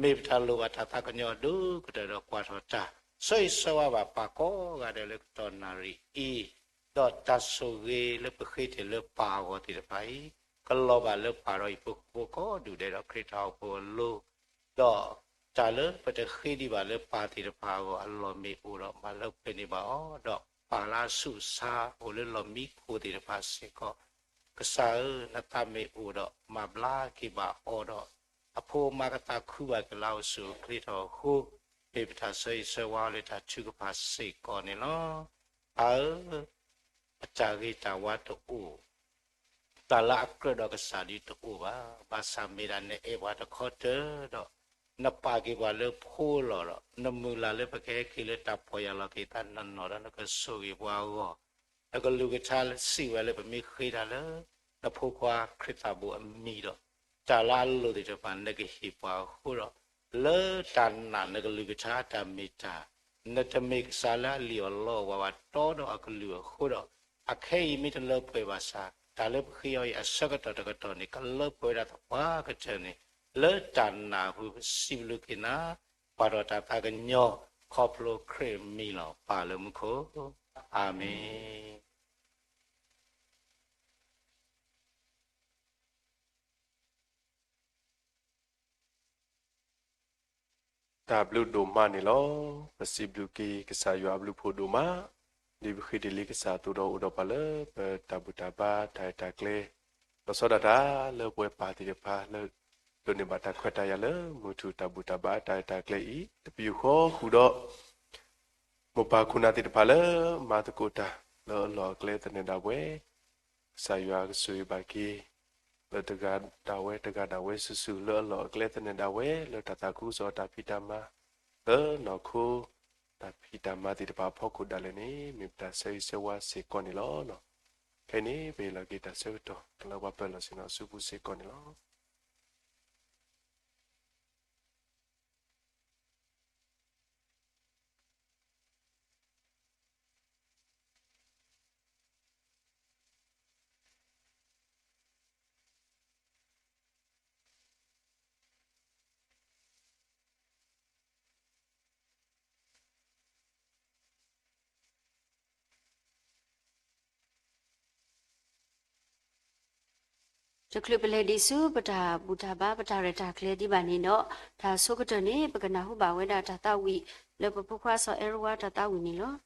မ့ၢ်ပတၢ်လိၣ်ဘၣ်တၢ်သးကညီၤဒိၣ်ကတၢၢ်ဒီးကွၢ်ထီၣ်တၢ် ဆၢဂ့ၤဆၢဝါဘၣ်ပၢ်ကိးဂၤဒဲးလၢကတီၢ်နၣ်ရံၣ်အံၤ ဒီးတၢ်ဆိၣ်ဂ့ၤလၢပဃ့တ့ၢ်လၢပၢ်အဂီၢ်သ့ၣ်တဖၣ်အံၤ ကလီၤဘၣ်လၢပၢ်ဒီးဟံၣ်ဖိဃီဖိကိးဒူၣ်ဒဲးဒီးခရံာ်တၢ်အိၣ်ဖှိၣ်အလိၤ ဒီးတၢ်လၢပတဃ့ဒံးဘၣ်လၢပၢ်သ့ၣ်တဖၣ်အဂီၢ်အလီၢ်မ့ၢ်အိၣ်ဒီးမၤလၢပှဲၤန့ၢ်ဘၣ်အီၤ ဒီးပၢ်လၢအဆူးအဆါအိၣ်လၢလီၢ်မံခိၣ်သ့ၣ်တဖၣ်စ့ၢ်ကီး ကစၢ်ဧၢ နသးမ့ၢ်အိၣ်ဒီးမၤဘျါက့ၤဘၣ်အီၤဒီး အဖိအမါကသးခုဘၣ်က့ၤလၢအအိၣ်ဆူၣ်အိၣ်ချ့ထီၣ်အဃိ မ့ၢ်ပတၢ်ဆၢဂ့ၤဆၢဝါလၢတၢ်ထုကဖၣ်စ့ၢ်ကီးန့ၣ်လီၤ. ပၢ်ဧၢ အတၢ်ဂ့ၤတၢ်ဝါတအိၣ် တၢ်လၢအကြၢးဒီးကစၢ်ဒ်တအိၣ်ဘၣ်. ဘၣ်ဆၣ်မ့ၢ်ဒၣ်နအဲၣ်ပှၤတခီတၢၢ်ဒီး နပာ်က့ၤပှၤလၢဖိလီၤဒီး နမုၢ်လၢ်လၢပကဟဲက့ၤလၢတၢ်ပီၢ်ယၢ်လီၤက့ၤသးနီၢ်နီၢ်ဒီးနကဆိၣ်ဂ့ၤပှၤအဂီၢ် နကလုၢ်ကထါစံးဝဲလၢပမ့ၢ်ဃ့တၢ်လၢ နဖိခွါခရံာ်သးဘိအမံၤဒီး တၢ်လၢအလိၣ်သ့ၣ်တဖၣ်နကဟ့ၣ်ပှၤအဃိဒီး လၢတၢ်နာ်နကလုၢ်ကထါတၢ်မ့ၢ်တၢ် နတမ့ၢ်ကစၢ်လၢအလံၣ်အီၣ်လီအီၣ်ဝဲဘၣ်တီဒီးအကလုၢ်အဃိဒီး အခဲအံၤမ့ၢ်တလၢပှဲၤဘၣ်ဆၣ် တၢ်လၢပဃ့အီၤအံၤအဆၢကတီၢ်တကတီၢ်န့ၣ် ကလၢပှဲၤဝဲဒၣ်သပှၢ်ကတၢၢ်န့ၣ် လၢတၢ်နာ်အပူၤပစံးဘျုးက့ၤနၤ ပှၤဒီးတၢ်သးကညီၤ ခီဖျိခရံာ်အမံၤလီၤ ပၢ်လၢမူခိၣ် အၤမ့ၣ်. တၢ်ဘျုးဒိၣ်မးန့ၣ်လီၤ. ပစံးဘျုးက့ၤကစၢ်ယွၤအဘျုးဖှိၣ်ဒိၣ်မး ဒ်ပဃ့တ့ၢ်လံကစၢ်အသိးဒီးအိၣ်ဒီးပှၤလၢပတၢ်ဘူၣ်တၢ်ဘါတၢ်ရဲၣ်တၢ်ကျဲၤ လီၤဆီဒၣ်တၢ်လၢပဝဲပၢ်သ့ၣ်တဖၣ်လၢ ဒိးန့ၢ်ဘၣ်တၢ်ခွဲးတၢ်ယာ်လၢမုၢ်ထူၣ်တၢ်ဘူၣ်တၢ်ဘါတၢ်ရဲၣ်တၢ်ကျဲၤအံၤ တပယူာ်ဃီဃုာ်ဒီး မိၢ်ပၢ်ခိၣ်နၢ်သ့ၣ်တဖၣ်လၢမၤသကိးတၢ်လၢအလီၢ်အကျဲသနၢၣ်ဒၣ်ဝဲ ကစၢ်ယွၤကဆိၣ်ဂ့ၤဘၣ်က့ၤ လၢတဂၤဒၣ်ဝဲတဂၤဒၣ်ဝဲစုာ်စုာ်လၢအလီၢ်အကျဲသနၢၣ်ဒၣ်ဝဲ လၢတၢ်သးခုကစီၣ်တၢ်ဖံးတၢ်မၤ လၢနီၢ်ခိ တၢ်ဖံးတၢ်မၤသ့ၣ်တဖၣ်အဖီခိၣ်ဒၣ်လဲာ်န့ၣ် မ့ၢ်ပတၢ်ဆၢဂ့ၤဆၢဝါစ့ၢ်ကီးန့ၣ်လီၤ. ခဲအံၤန့ၣ် ပဟ့ၣ်လီၤက့ၤတၢ်ဆၢကတီၢ် လၢပှၤပၢၢ်လီၢ်ဆ့ၣ်နီၤဆူပူၤစ့ၢ်ကီးန့ၣ်လီၤ. တချုးပလဲၤဒံးဆူ ပတၢ်ဘူၣ်တၢ်ဘါ ပတၢ်ရဲၣ်တၢ်ကျဲၤဒံးဘၣ်န့ၣ်ဒီး တၢ်ဆိကတၢၢ်န့ၣ် ပကနၢ်ဟူဘၣ်ဝဲဒၣ်တၢ်သးဝံၣ် လၢပဖိခွါစီၤအဲရဝါတၢ်သးဝံၣ်န့ၣ်လီၤ. တၢ်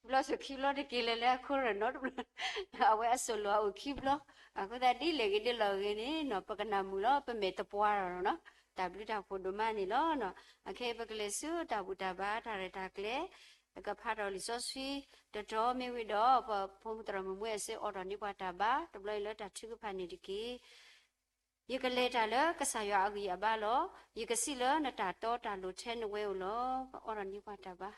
ဘျီဆိခံဘျီတက့ၢ်လၢ လၢအခိၣ်ရၢနီတဘျီ, အဝဲအစိၤလိၤအအိၣ်ခံဘျီ, အဃိသတးဒ်လဲၣ်ဂ့ၤဒ်လဲၣ်ဂ့ၤန့ၣ်နီၤ ပကနၣ်မုာ်လီၤ ပမဲာ်တပှဲၤဒီးနီၤ, တၢ်ဘျုးတၢ်ဖှိၣ်ဒိၣ်မးန့ၣ်လီၤ. အခဲအံၤပကလဲၤဆူတၢ်ဘူၣ်တၢ်ဘါတၢ်ရဲၣ်တၢ်ကျဲၤ, ကဖးထီၣ်လံာ်စီဆှံ, တတီမ့ၢ်ဝံၤဒီး ပဖိမုၣ်သရၣ်မုၣ်မွဲအစ့အိးထီၣ်န့ၢ်ပှၤတၢ်ဘါ, တဘျီအံၤလၢတၢ်ထုကဖၣ်န့ၣ်တက့ၢ်. ယကလဲၤတၢ်လၢကစၢ်ယွၤအဂံၢ်အဘါလီၤ. ယကစံးလၢနတၢ်တီတၢ်လိၤထဲနဝဲဧိၤလီၤ. ပအိးထီၣ်န့ၢ်ပှၤတၢ်ဘါ.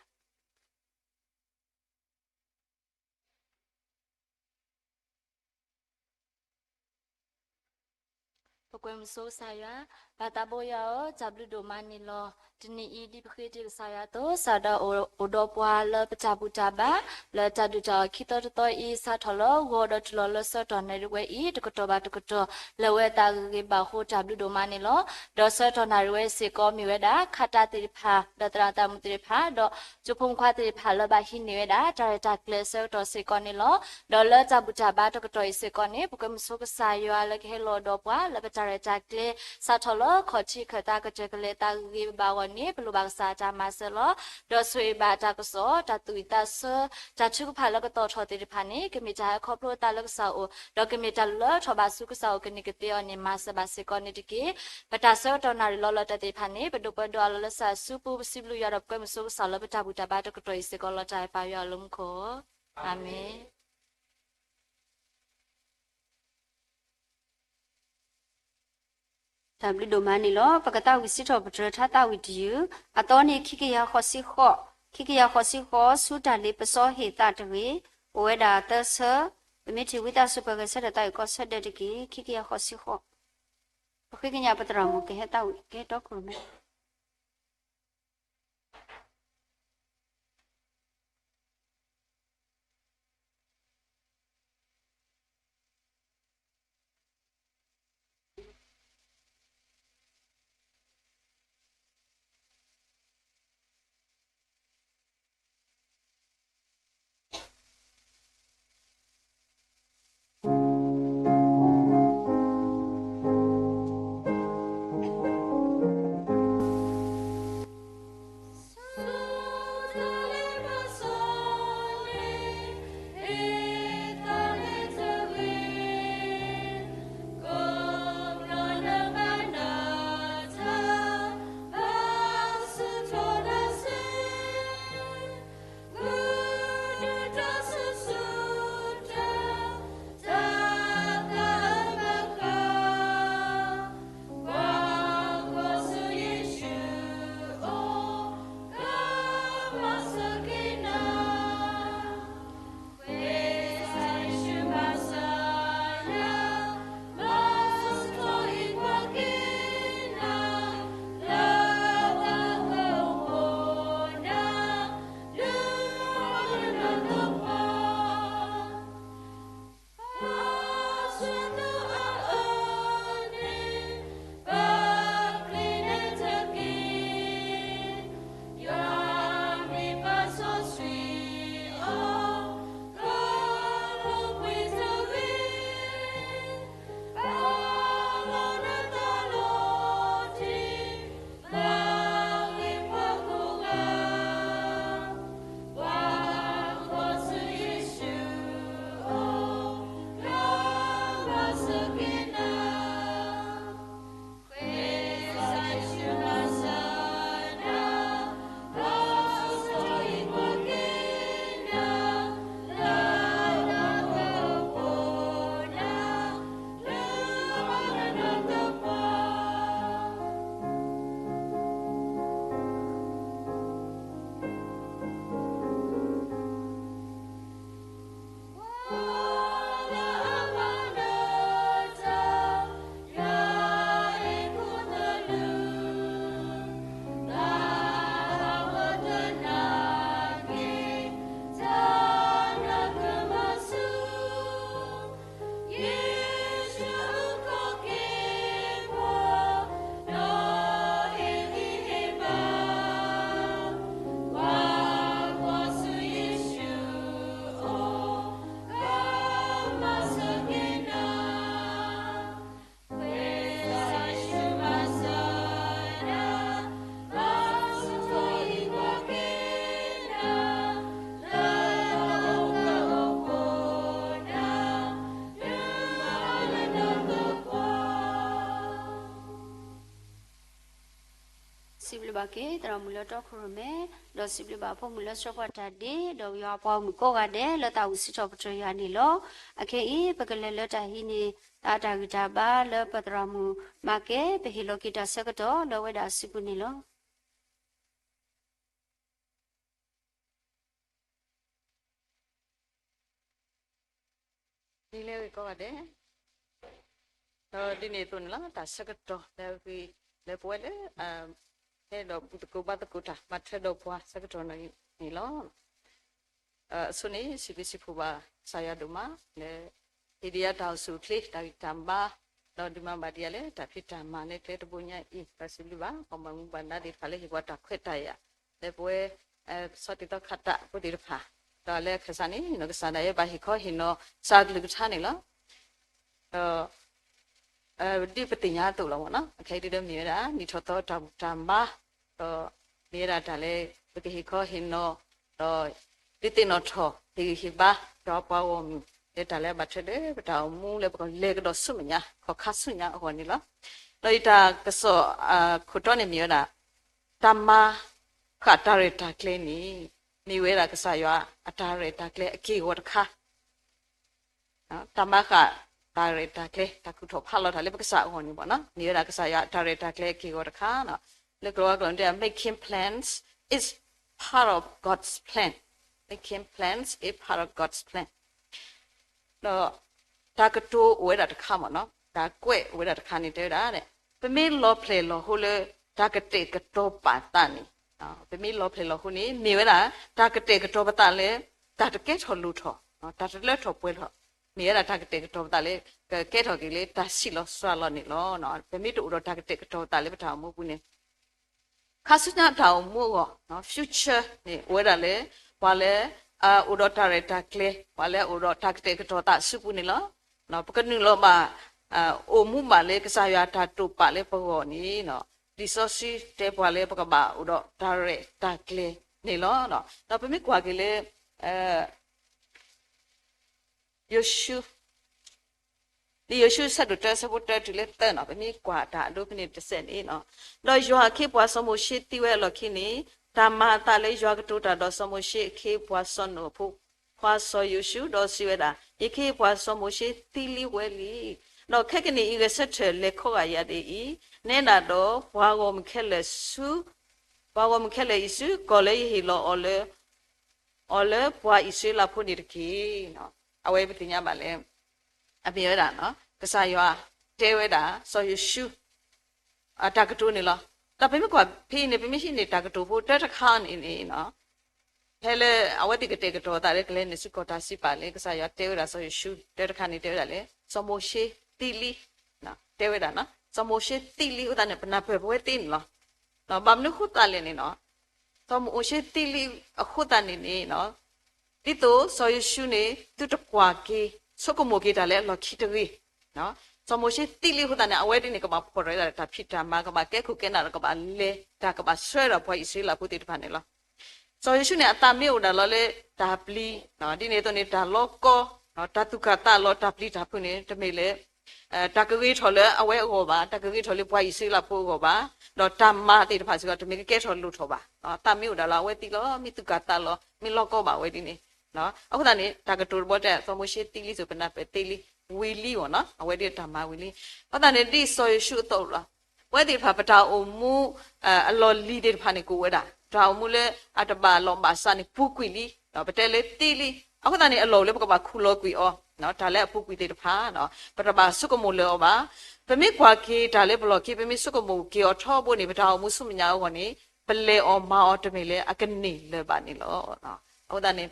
ပကွဲမုာ်ဆိကစၢ်ယွၤ, ပၢ်သးဘိယွၤဧၢ, တၢ်ဘျုးဒိၣ်မးန့ၣ်လီၤ. တနံၤအံၤဒ်ပဃ့တ့ၢ်ကစၢ်ယွၤအသိး စးထီၣ်အိၣ်ဒီးပှၤလၢပတၢ်ဘူၣ်တၢ်ဘါ လၢတၢ်ဒုၣ်တၢ်အီၣ်ခံသီတသီအံၤ စးထီၣ်လၢဂီၤဒီးတုၤလီၤလၢဆၢကတီၢ်နၣ်ရံၣ်ဝဲအံၤ တကတီၢ်ဘၣ်တကတီၢ် လၢာ်ဝဲအသးဂ့ၤဂ့ၤဘၣ်အဃိ တၢ်ဘျုးဒိၣ်မးန့ၣ်လီၤ. ဒီးဆၢကတီၢ်နၣ်ရံၣ်ဝဲစ့ၢ်ကီးမ့ၢ်ဝဲဒၣ် ခါတၢ်သ့ၣ်တဖၣ် ဒီးသရၣ်သးမုၣ်သ့ၣ်တဖၣ် ဒီး ကၠိဖိမုၣ်ခွါသ့ၣ်တဖၣ် လၢဘၣ်ဟံးန့ၢ်ဝဲဒၣ် တၢ်ရဲၣ်တၢ်ကျဲၤအဆၢကတီၢ်စ့ၢ်ကီးန့ၣ်လီၤ. ဒီးလၢတၢ်ဘူၣ်တၢ်ဘါတကတီၢ်အံၤစ့ၢ်ကီးန့ၣ် ပကွဲမုာ်ဆိကစၢ်ယွၤလၢကဟဲလီၤဒီးပှၤ လၢပတၢ်ရဲၣ်တၢ်ကျဲၤ စးထီၣ်လၢခီၣ်ထံးခၢၣ်သး ကတၢၢ်ကလဲၤသးဂ့ၤဂ့ၤဘၣ်ဘၣ်အဂီၢ်န့ၣ် ပလိၣ်ဘၣ်ကစၢ်အတၢ်မၤစၢၤလီၤ. ဒီးဆိၣ်ဂ့ၤဘၣ်တၢ်ကစီၣ် တၢ်သူၣ်ဝံၣ်သးဆၢ တၢ်ထုကဖၣ်လၢကသီၣ်ထီၣ်သ့ၣ်တဖၣ်န့ၣ် ကမ့ၢ်တၢ်ဟဲခီဖျိအသးလၢကစၢ်အအိၣ် ဒီးကမ့ၢ်တၢ်လၢထီၣ်ဘးဆူကစၢ်အအိၣ် ကန့ၢ်ကသ့အီၤန့ၣ် မၤစၢၤဘၣ်စ့ၢ်ကီးန့ၣ်တက့ၢ်. ပတၢ်ဆၢကတီၢ်နၣ်ရံၣ်လီၤလီၤတၢ်သ့ၣ်တဖၣ်န့ၣ် ပဒိးပှဲၤဒိးအးလီၤလၢကစၢ်အစုပူၤ ပစံးဘျုးယွၤဒီးပကွဲမုာ်ဆိကစၢ်လၢပတၢ်ဘူၣ်တၢ်ဘါတကတီၢ်အံၤစ့ၢ်ကီးလီၤ. တၢ်အဲၣ်ပၢ်ယွၤလၢမူခိၣ်, အၤမ့ၣ်. တၢ်ဘျုးဒိၣ်မးန့ၣ်လီၤ. ပကသးဝံၣ်စံးထီၣ်ပတြၢၤထါသးဝံၣ်တယုၢ်, အသီန့ၣ်ခံကယၤဃိးဆံဃိး, ခံကယၤဃိးဆံဃိး ဆူတၢ်လ့ပစီဟ့ၣ်သးတဂ့ၤ, အိၣ်ဝဲဒၣ်သၢဆၢ, ပမ့ၢ်ထံၣ်ဝံသးစူၤပဂဲၤဆၢထၢၣ်သးဝံၣ်ကီၢ်ဆၢဒဲးတက့ၢ်, ခံကယၤဃိးဆံဃိး. ပဃ့ကညးပသရၣ်မုၣ်ကဟဲသးဝံၣ် ကဟဲတီခိၣ်ရိၣ်မဲ က့ၤ သရၣ်မုၣ်လၢတီခိၣ်ရိၣ်မဲ, ဒီးစံးဘျုးဘၣ်အဖိမုၣ်လၢဆှၢပှၤတၢ်ဒ့, ဒီးယွၤအပှၤဂီၢ်မုၢ်ကိးဂၤဒဲး လၢသးဝံၣ်စံးထီၣ်ပတြၢၤယွၤန့ၣ်လီၤ. အခဲအံၤ ပကလဲၤလၢတၢ်ဟံးန့ၢ်သးအတၢ်ဂံၢ်တၢ်ဘါလၢပသရၣ်မုၣ်မၤကဲ ပဟ့ၣ်လီၤက့ၤတၢ်ဆၢကတီၢ်လၢအဝဲဒၣ်အစုပူၤန့ၣ်လီၤ. ဒ်လဲၣ်ဂ့ၤကိးဂၤဒဲး, ဒီးဒ်န့ၣ်အသိးန့ၣ်လီၤ, တၢ်ဆၢကတီၢ်လၢအဂ့ၤ လၢပဝဲလၢ ဟဲဒီးဘူၣ်သကိးဘါသကိးတၢ် ဘၣ်ထွဲဒီးပှၤဆၢကတီၢ်န့ၣ်လီၤ. အဆိန့ၣ် စံးဘျုးစံးဖှိၣ်ဘၣ်ကစၢ်ယွၤဒိၣ်မး လၢ ဟ့ၣ်ဒံးယၤတၢ်အိၣ်ဆူၣ်အိၣ်ချ့ တၢ်ဂံၢ်တၢ်ဘါ, ဒီးဒုးမၤဘၣ်ဒံးယၤလၢတၢ်ဖံးတၢ်မၤလၢကျဲတဘိညါအံၤ, ဒီးစံးဘျုးဘၣ် ပှၤဘၣ်မူဘၣ်ဒါသ့ၣ်တဖၣ်လၢဟ့ၣ်ပှၤတၢ်ခွဲးတၢ်ယာ် လၢပဝဲ ဆီၣ်တံၢ်သီခးတၢ်ဖိသ့ၣ်တဖၣ်, ဒီးလၢအခၢၣ်စးန့ၣ် နီၢ်ကစၢ်ဒၣ်ယဲဘၣ်ဟ့ၣ်ခီဟ့ၣ်နီၤ ကစၢ်အကလုၢ်ကထါန့ၣ်လီၤ. ဒီး ဒ်ပသ့ၣ်ညါအသိးလီၤမ့ၢ်နီၤ, အခဲအံၤဒ်ဒီးမ့ၢ်ဝဲဒၣ် နံၣ်ထီၣ်သီတၢ်ဘူၣ်တၢ်ဘါ, ဒီးမ့ၢ်ဝဲဒၣ်တၢ်လၢ ပကဟ့ၣ်ခီဟ့ၣ်နီၤ, ဒီး ဒုးသ့ၣ်နီၣ်ထီၣ် ဟ့ၣ်ဂံၢ်ဟ့ၣ်ဘါ ဒီးပှၤဂီၢ်မုၢ် လၢတၢ်လၢအဘၣ်ထွဲဒီး ပတၢ်အိၣ်မူလၢပကလဲၤကဒီးဆူမဲာ်ညါ ခီၣ်ခါဆူညါအဂီၢ်န့ၣ်လီၤ. ဒီးယတၢ်ကစီၣ် ခိၣ်တီန့ၣ်မ့ၢ်ဝဲဒၣ် တၢ်မၤဃာ်တၢ်ရဲၣ်တၢ်ကျဲၤန့ၣ် မ့ၢ်ဝဲဒၣ်ကစၢ်ယွၤအတၢ်ရဲၣ်တၢ်ကျဲၤအက့ၢ်အဂီၤတခါ တၢ်မၤဃာ်တၢ်ရဲၣ်တၢ်ကျဲၤ တၢ်ကူၣ်ထီၣ်ဖးလီၤတၢ်လၢပကစၢ်အဂီၢ်န့ၣ်ဘၣ်နီၤ, မ့ၢ်ဝဲဒၣ်ကစၢ်ယွၤအတၢ်ရဲၣ်တၢ်ကျဲၤအက့ၢ်အဂီၤတခါနီၤ. လၢကလီၤဝါကျိာ်န့ၣ် making plans is part of God's plan, making plans is part of God's plan. ဒီး တၢ်ကတိၤအိၣ်ဝဲဒၣ်တခါမ့ၢ်နီၤ, တၢ်ကွဲးအိၣ်ဝဲဒၣ်တခါန့ၣ် တဲဝဲဒၣ် ပမ့ၢ်လီၤဖျဲၣ်လီၤဟိလၢ တၢ်ကတဲာ်ကတီၤပာ်သးန့ၣ်, ပမ့ၢ်လီၤဖျဲၣ်လီၤဟိန့ၣ် မ့ၢ်ဝဲဒၣ် တၢ်ကတဲာ်ကတီၤပသးလၢ တၢ်တကဲထီၣ်လိၣ်ထီၣ်, တၢ်တလၢထီၣ်ပှဲၤထီၣ်, မ့ၢ်ဝဲဒၣ်တၢ်ကတဲာ်ကတီၤပသးလၢ ကကဲထီၣ်က့ၤလၢတၢ်ဆံးလီၤစှၤလီၤန့ၣ်လီၤ. ပမ့ၢ်တအိၣ်ဒီးတၢ်ကတဲာ်ကတီၤပသးလၢပတၢ်အိၣ်မူပူၤန့ၣ် ခါဆူညါတၢ်အိၣ်မူအဂီၢ်, future န့ၣ် အိၣ်ဝဲဒၣ်လၢ ပှၤလၢ အိၣ်ဒီးတၢ်ရဲၣ်တၢ်ကျဲၤ, ပှၤလၢအအိၣ်ဒီးတၢ်ကတဲာ်ကတီၤသးအစုပူၤန့ၣ်လီၤ. ပကနုာ်လီၤဘၣ် အိၣ်မူဘၣ်လၢကစၢ်ယွၤတၢ်တိာ်ပာ်လၢပဂီၢ်န့ၣ် လံာ်စီဆှံတဲပှၤလၢပကဘၣ်အိၣ်ဒီးတၢ်ရဲၣ်တၢ်ကျဲၤန့ၣ်လီၤ. ဒီးပမ့ၢ်ကွၢ်က့ၤလၢ ယိၤၡူ လံာ်ယိၤၡူအဆၢဒိၣ်တၢအဆၢဖိတၢတုၤလၢသၢနီၤ, ပမ့ၢ်ကွၢ်တၢ်အဒိဖဲန့ၣ်တစဲးန့ၣ်, ဒီးယွၤအခ့အပှၤစီၤမိၤၡ့သံဝဲအလီၢ်ခံန့ၣ်, တၢ်မၤအသးလၢယွၤကတိၤတၢ်ဒီးစီၤမိၤၡ့အခ့အပှၤစီၤနိၣ်အဖိခွါစီၤယိၤၡူ, ဒီးစံးဝဲဒၣ်, ယခ့အပှၤစီၤမိၤၡ့သံလံဝဲလံ. ဒီးခဲကနံၣ်အံၤဂဲၤဆၢထၢၣ်လဲၤခီဂာ်ယၤဒ်အံၤ, နဲဒၣ်ဒီးပှၤဂီၢ်မုၢ်ခဲလၢာ်ဆူ ပှၤဂီၢ်မုၢ်ခဲလၢာ်အံၤဆူ ကီၢ်လၢယဟ့ၣ်လီၤအီၤလၢ အီၤလၢပှၤအံၣ်စရ့လးဖိန့ၣ်တက့ၢ်. အဝဲပသ့ၣ်ညါဘၣ်လၢ အမ့ၢ်ဝဲဒၣ် ကစၢ်ယွၤတဲဝဲဒၣ် စီၤယိၤၡူ အတၢ်ကတိၤန့ၣ်လီၤ. ဒီးပမ့ၢ်ကွၢ်ဖဲအံၤန့ၣ် ပမ့ၢ်ဟံးန့ၢ်တၢ်ကတိၤဖိတၢတခါန့ၣ်န့ၣ် ဖဲလၢအဝဲသ့ၣ်ကတဲာ်ကတီၤသးလၢကလဲၤနုာ်ဆူကီၢ်တၢ်စံးပာ်လၢ ကစၢ်ယွၤတဲဝဲဒၣ်စီၤယိၤၡူ တၢတခါန့ၣ် တဲဝဲဒၣ်လၢ စီၤမိၤၡ့သံလံ, တဲဝဲဒၣ် စီၤမိၤၡ့သံလံအဃိသတးန့ၣ် ပနၢ်ပၢၢ်ပဝဲသ့ၣ်န့ၣ်လီၤ. ဘၣ်မနုၤအဃိသတးလဲၣ်န့ၣ် စီၤမိၤၡ့သံလံအဃိသတးန့ၣ်န့ၣ် ဒ်သိးစီၤယိၤၡူန့ၣ် သုတကွၢ်က့ၤ ဆိကမိၣ်က့ၤတၢ်လၢအလီၢ်ခံတဂ့ၤ. စီၤမိၤၡ့သံလံအဃိသတးန့ၣ် အဝဲဒ်န့ၣ် ကဘၣ်ဖီၣ်ရၤဝဲဒၣ်တၢ်ဖံးတၢ်မၤ ကဘၣ်ကဲခိၣ်ကဲနၢ်ဒီး ကဘၣ်လဲၤတၢ်ကဘၣ်ဆှၢဒီးပှၤအံၣ်စရ့လးဖိသ့ၣ်တဖၣ်န့ၣ်လီၤ. စီၤယိၤၡူန့ၣ် အသးမ့ၢ်အိၣ်ဒၣ်လီၤလၢတၢ်ပျံၤ, ဒ်န့ၣ်အသိးန့ၣ် တၢ်လီကီ, တၢ်သူၣ်ကၢ်သးလီၤ တၢ်ပျံၤတၢ်ဖုးန့ၣ် တမ့ၢ်လၢ တၢ်ကဂ့ၤထီၣ်လၢအဝဲအဂီၢ်ဘၣ်, တၢ်ကဂ့ၤထီၣ်လၢပှၤအံၣ်စရ့လးဖိအဂီၢ်ဘၣ်, ဒီးတၢ်မၤသ့ၣ်တဖၣ်စ့ၢ်ကီး တမ့ၢ်ကကဲထီၣ်လိၣ်ထီၣ်ဘၣ်. အသးမ့ၢ်အိၣ်ဒၣ်လီၤ အဝဲသံလီၤ, မ့ၢ်သူၣ်ကၢ်သးလီၤ မ့ၢ်လီကီဘၣ်ဝဲဒ်န့ၣ်. အဃိသတးန့ၣ် တၢ်ကတိၤတဘီတဲ စီၤမိၤၡ့သံလံစ့ၢ် ပနၢ်ပၢၢ်သ့လံ, ဝံၤလံမ့ၢ်နီၤ, အဝဲဒ်တၢ်မၤဝံၤလံ. အဃိသတးန့ၣ် ဒ်စီၤယိၤၡူအသိးလီၤ. ပဝဲသ့ၣ်တဖၣ် ပတၢ်အိၣ်မူ အလီၢ်လံၤသ့ၣ်တဖၣ်န့ၣ် ကအိၣ်ဝဲဒၣ် တၢ်အိၣ်မူလၢအတဘၣ်လီၢ်ဘၣ်စးန့ၣ် ပူၤကွံာ်လံ, ပတဲလၢသံလံ. အဃိသတးန့ၣ် အလီၢ်အိၣ်လၢပကဘၣ်ခူၣ်လီၤကွံာ်အီၤ, တၢ်လၢအပူၤကွံာ်သ့ၣ်တဖၣ် ပတဘၣ်ဆိကမိၣ်လၢၤအီၤဘၣ်. ပမ့ၢ်ကွၢ်က့ၤတၢ်လၢပလီၢ်ခံ ပမ့ၢ်ဆိကမိၣ်က့ၤအီၤထီဘိန့ၣ် ပတၢ်အိၣ်မူဆူမဲာ်ညါအဂီၢ်န့ၣ် ပလဲၤအီၤမၤအီၤတမ့ၢ်လၢအကန့ၢ်လၢၤဘၣ်န့ၣ်လီၤ. အဃိသတးန့ၣ်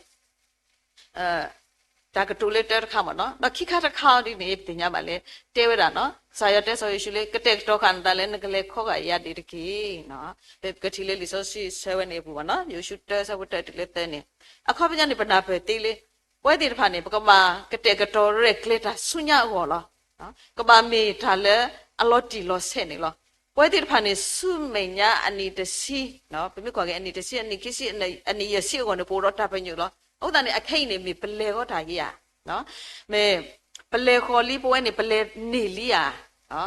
တၢ်ကတိၤလၢတၢတခါမ့ၢ်နီၤ, ဒီးခံခါတခါအံၤဒ်န့ၣ် ပသ့ၣ်ညါဘၣ်လၢ တဲဝဲဒၣ်နီၤ, ကစၢ်ယွၤတဲစီၤယိၤၡူလၢ ကတဲာ်ကတီၤဃာ်နသးလၢနကလဲၤခီဂာ်ယၤဒံးတက့ၢ်. ပကထံၣ်လၢလံာ်စီဆှံဆၢဝဲန့ၣ်အပူၤမ့ၢ်နီၤ, ယိၤၡူတၢဆၢဖိတၢတုၤလၢသၢန့ၣ်, အခီပညီန့ၣ် ပနၢ်ပၢၢ်သ့လၢ ပဝဲသ့ၣ်တဖၣ်န့ၣ် ပကဘၣ်ကတဲာ်ကတီၤရဲၣ်ကျဲၤတၢ်ဆူညါအဂီၢ်လီၤ. ကဘၣ်မ့ၢ်တၢ်လၢအလီၤတံၢ်လီၤဆဲးန့ၣ်လီၤ. ပဝဲသ့ၣ်တဖၣ်န့ၣ် ဆူမဲာ်ညါအနံၣ်တဆံ, ပမ့ၢ်ကွၢ်က့ၤ အနံၣ်တဆံ, အနံၣ်ခံဆံ, အနံၣ်ယဲၢ်ဆံအဂီၢ်န့ၣ် ပအိၣ်ဒီးတၢ်ပညိၣ်လီၤ. အဃိသတးန့ၣ် အခဲအံၤန့ၣ် မ့ၢ်ပလဲၤဃီတၢ်ဂ့ၤဧါ, မ့ၢ်ပလဲၤဃီၤလံ ပဝဲန့ၣ် ပလဲၤန့ၢ်လံဧါ.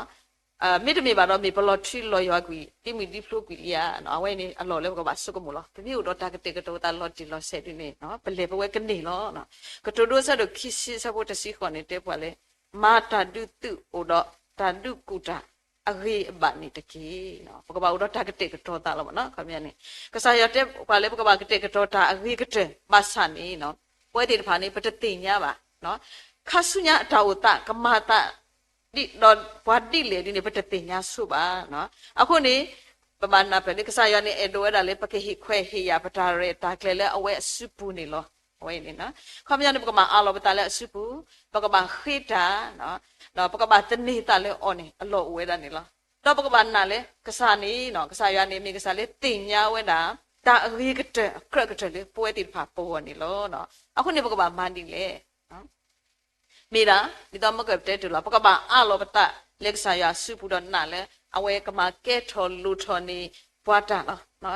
မ့တမ့ၢ်ဘၣ်ဒီး မ့ၢ်ပလီၤထွံလီၤယွၤကွံာ် ဒ်မုၢ်ဒ်ဖျိကွံာ်လံဧါ, အဝဲန့ၣ်အလီၢ်လၢပကဘၣ်ဆိကမိၣ်လီၤ. ပမ့ၢ်အိၣ်ဒီးတၢ်ကတဲာ်ကတီၤသးလီၤတံၢ်လီၤဆဲးဒ်န့ၣ် ပလဲၤပဝဲကန့ၢ်လီၤ. ကတိၤဒိအဆၢဒိၣ်ခံဆံအဆၢဖိတဆံဃိးန့ၣ် တဲပှၤလၢ မၤတၢ်ဒုးသုးအိၣ်ဒီးတၢ်ဒုးကူၣ်တၢ်အဂ့ၤအဘၣ်န့ၣ်တက့ၢ်. ပကဘၣ်အိၣ်ဒီးတၢ်ကတဲာ်ကတီၤသးလီၤမးနီၤ. ခီပညီန့ၣ် ကစၢ်ယွၤတဲပှၤလၢပကဘၣ်ကတဲာ်ကတီၤတၢ်အဂ့ၤကတၢၢ်ဘၣ်ဆၣ်န့ၣ် ပဝဲသ့ၣ်တဖၣ်န့ၣ် ပတသ့ၣ်ညါဘၣ် ခါဆူညါအတၢ်အိၣ်သး ကမၤသး ဒ်ဒီးပှၤဒ်လဲၣ်ဒ်န့ၣ် ပတသ့ၣ်ညါဆိဘၣ်. အဃိန့ၣ် ပဘၣ်နၢ်ပၢၢ်လၢကစၢ်ယွၤန့ၣ် အဲၣ်ဒိးဝဲဒၣ်လၢပကဟ့ၣ်ခွဲးဟ့ၣ်ယာ်ပတၢ်ရဲၣ်တၢ်ကျဲၤလၢအဝဲအစုပူၤန့ၣ်လီၤ. အဝဲန့ၣ် ခီပညီန့ၣ် ပကဘၣ်အးလီၤပသးလၢအစုပူၤ, ပကဘၣ်ဃ့တၢ် ဒီးပကဘၣ်သန့ၤသးလၢအီၤန့ၣ် အလီၢ်အိၣ်ဝဲဒၣ်န့ၣ်လီၤ. ဒီးပကဘၣ်နာ်လၢကစၢ်န့ၣ် ကစၢ်ယွၤန့ၣ် မ့ၢ်ကစၢ်လၢသ့ၣ်ညါဝဲဒၣ် တၢ်အဂ့ၤကတၢၢ်အကြၢးကတၢၢ်လၢပဝဲသ့ၣ်တဖၣ်ပဂီၢ်န့ၣ်လီၤ. အဃိန့ၣ် ပကဘၣ်မၤဒ်လဲၣ် မ့ၢ်ဒၣ် ဒ်သိးမ့ၢ်ကတဲတ့ၢ်လီၤ ပကဘၣ်အးလီၤပသးလၢကစၢ်ယွၤအစုပူၤဒီးနာ်လၢ အဝဲကမၤကဲထီၣ်လိၣ်ထီၣ်န့ၢ်ပှၤတၢ်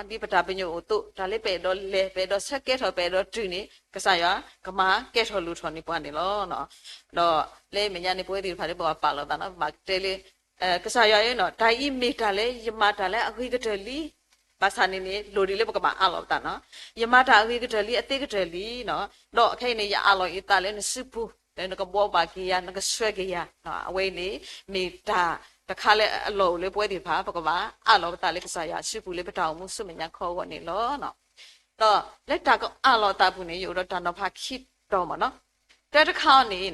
လီၤ. ဒ်ပတၢ်ပညိၣ်အိၣ်သိး တၢ်လၢပအဲၣ်ဒိးလဲၤ ပအဲၣ်ဒိးဆၢကဲထီၣ် ပအဲၣ်ဒိးတုၤန့ၣ် ကစၢ်ယွၤကမၤကဲထီၣ်လိၣ်ထီၣ်န့ၢ်ပှၤန့ၣ်လီၤ. ဒီးလၢမဲာ်ညါန့ၣ် ပဝဲသ့ၣ်တဖၣ်လၢပဘၣ်ပာ်လီၤသးနီၤ ပဘၣ်တဲလၢ ကစၢ်ယွၤဧၢ တၢ်အံၤမ့ၢ်တၢ်လၢယမၤတၢ်လၢအဂ့ၤကတၢၢ်လံ ဘၣ်ဆၣ်န့ၣ်န့ၣ် လိၣ်ဒ်လၢပကဘၣ်အးလီၤပသးနီၤ. ယမၤတၢ်အဂ့ၤကတၢၢ်လံ အသ့ကတၢၢ်လံ, ဒီးခဲအံၤန့ၣ် ယအးလီၤယသးလၢနစုပူၤ လၢနကဘှီဘၣ်က့ၤယၤ နကဆှၢက့ၤယၤ, အဝဲအံၤန့ၣ် မ့ၢ်တၢ်တခါလၢအလီၢ်အိၣ်လၢပဝဲသ့ၣ်တဖၣ် ပကဘၣ်အးလီၤပသးလၢကစၢ်ယွၤအစုပူၤလၢပတၢ်အိၣ်မူဆူမဲာ်ညါခီအဂီၢ်န့ၣ်လီၤ. ဒီးလၢတၢ်ကအးလီၤသးအပူၤန့ၣ် ယအိၣ်ဒီးတၢ်နီၤဖးခံတီၤမ့ၢ်နီၤ. တၢ်တခါအံၤန့ၣ်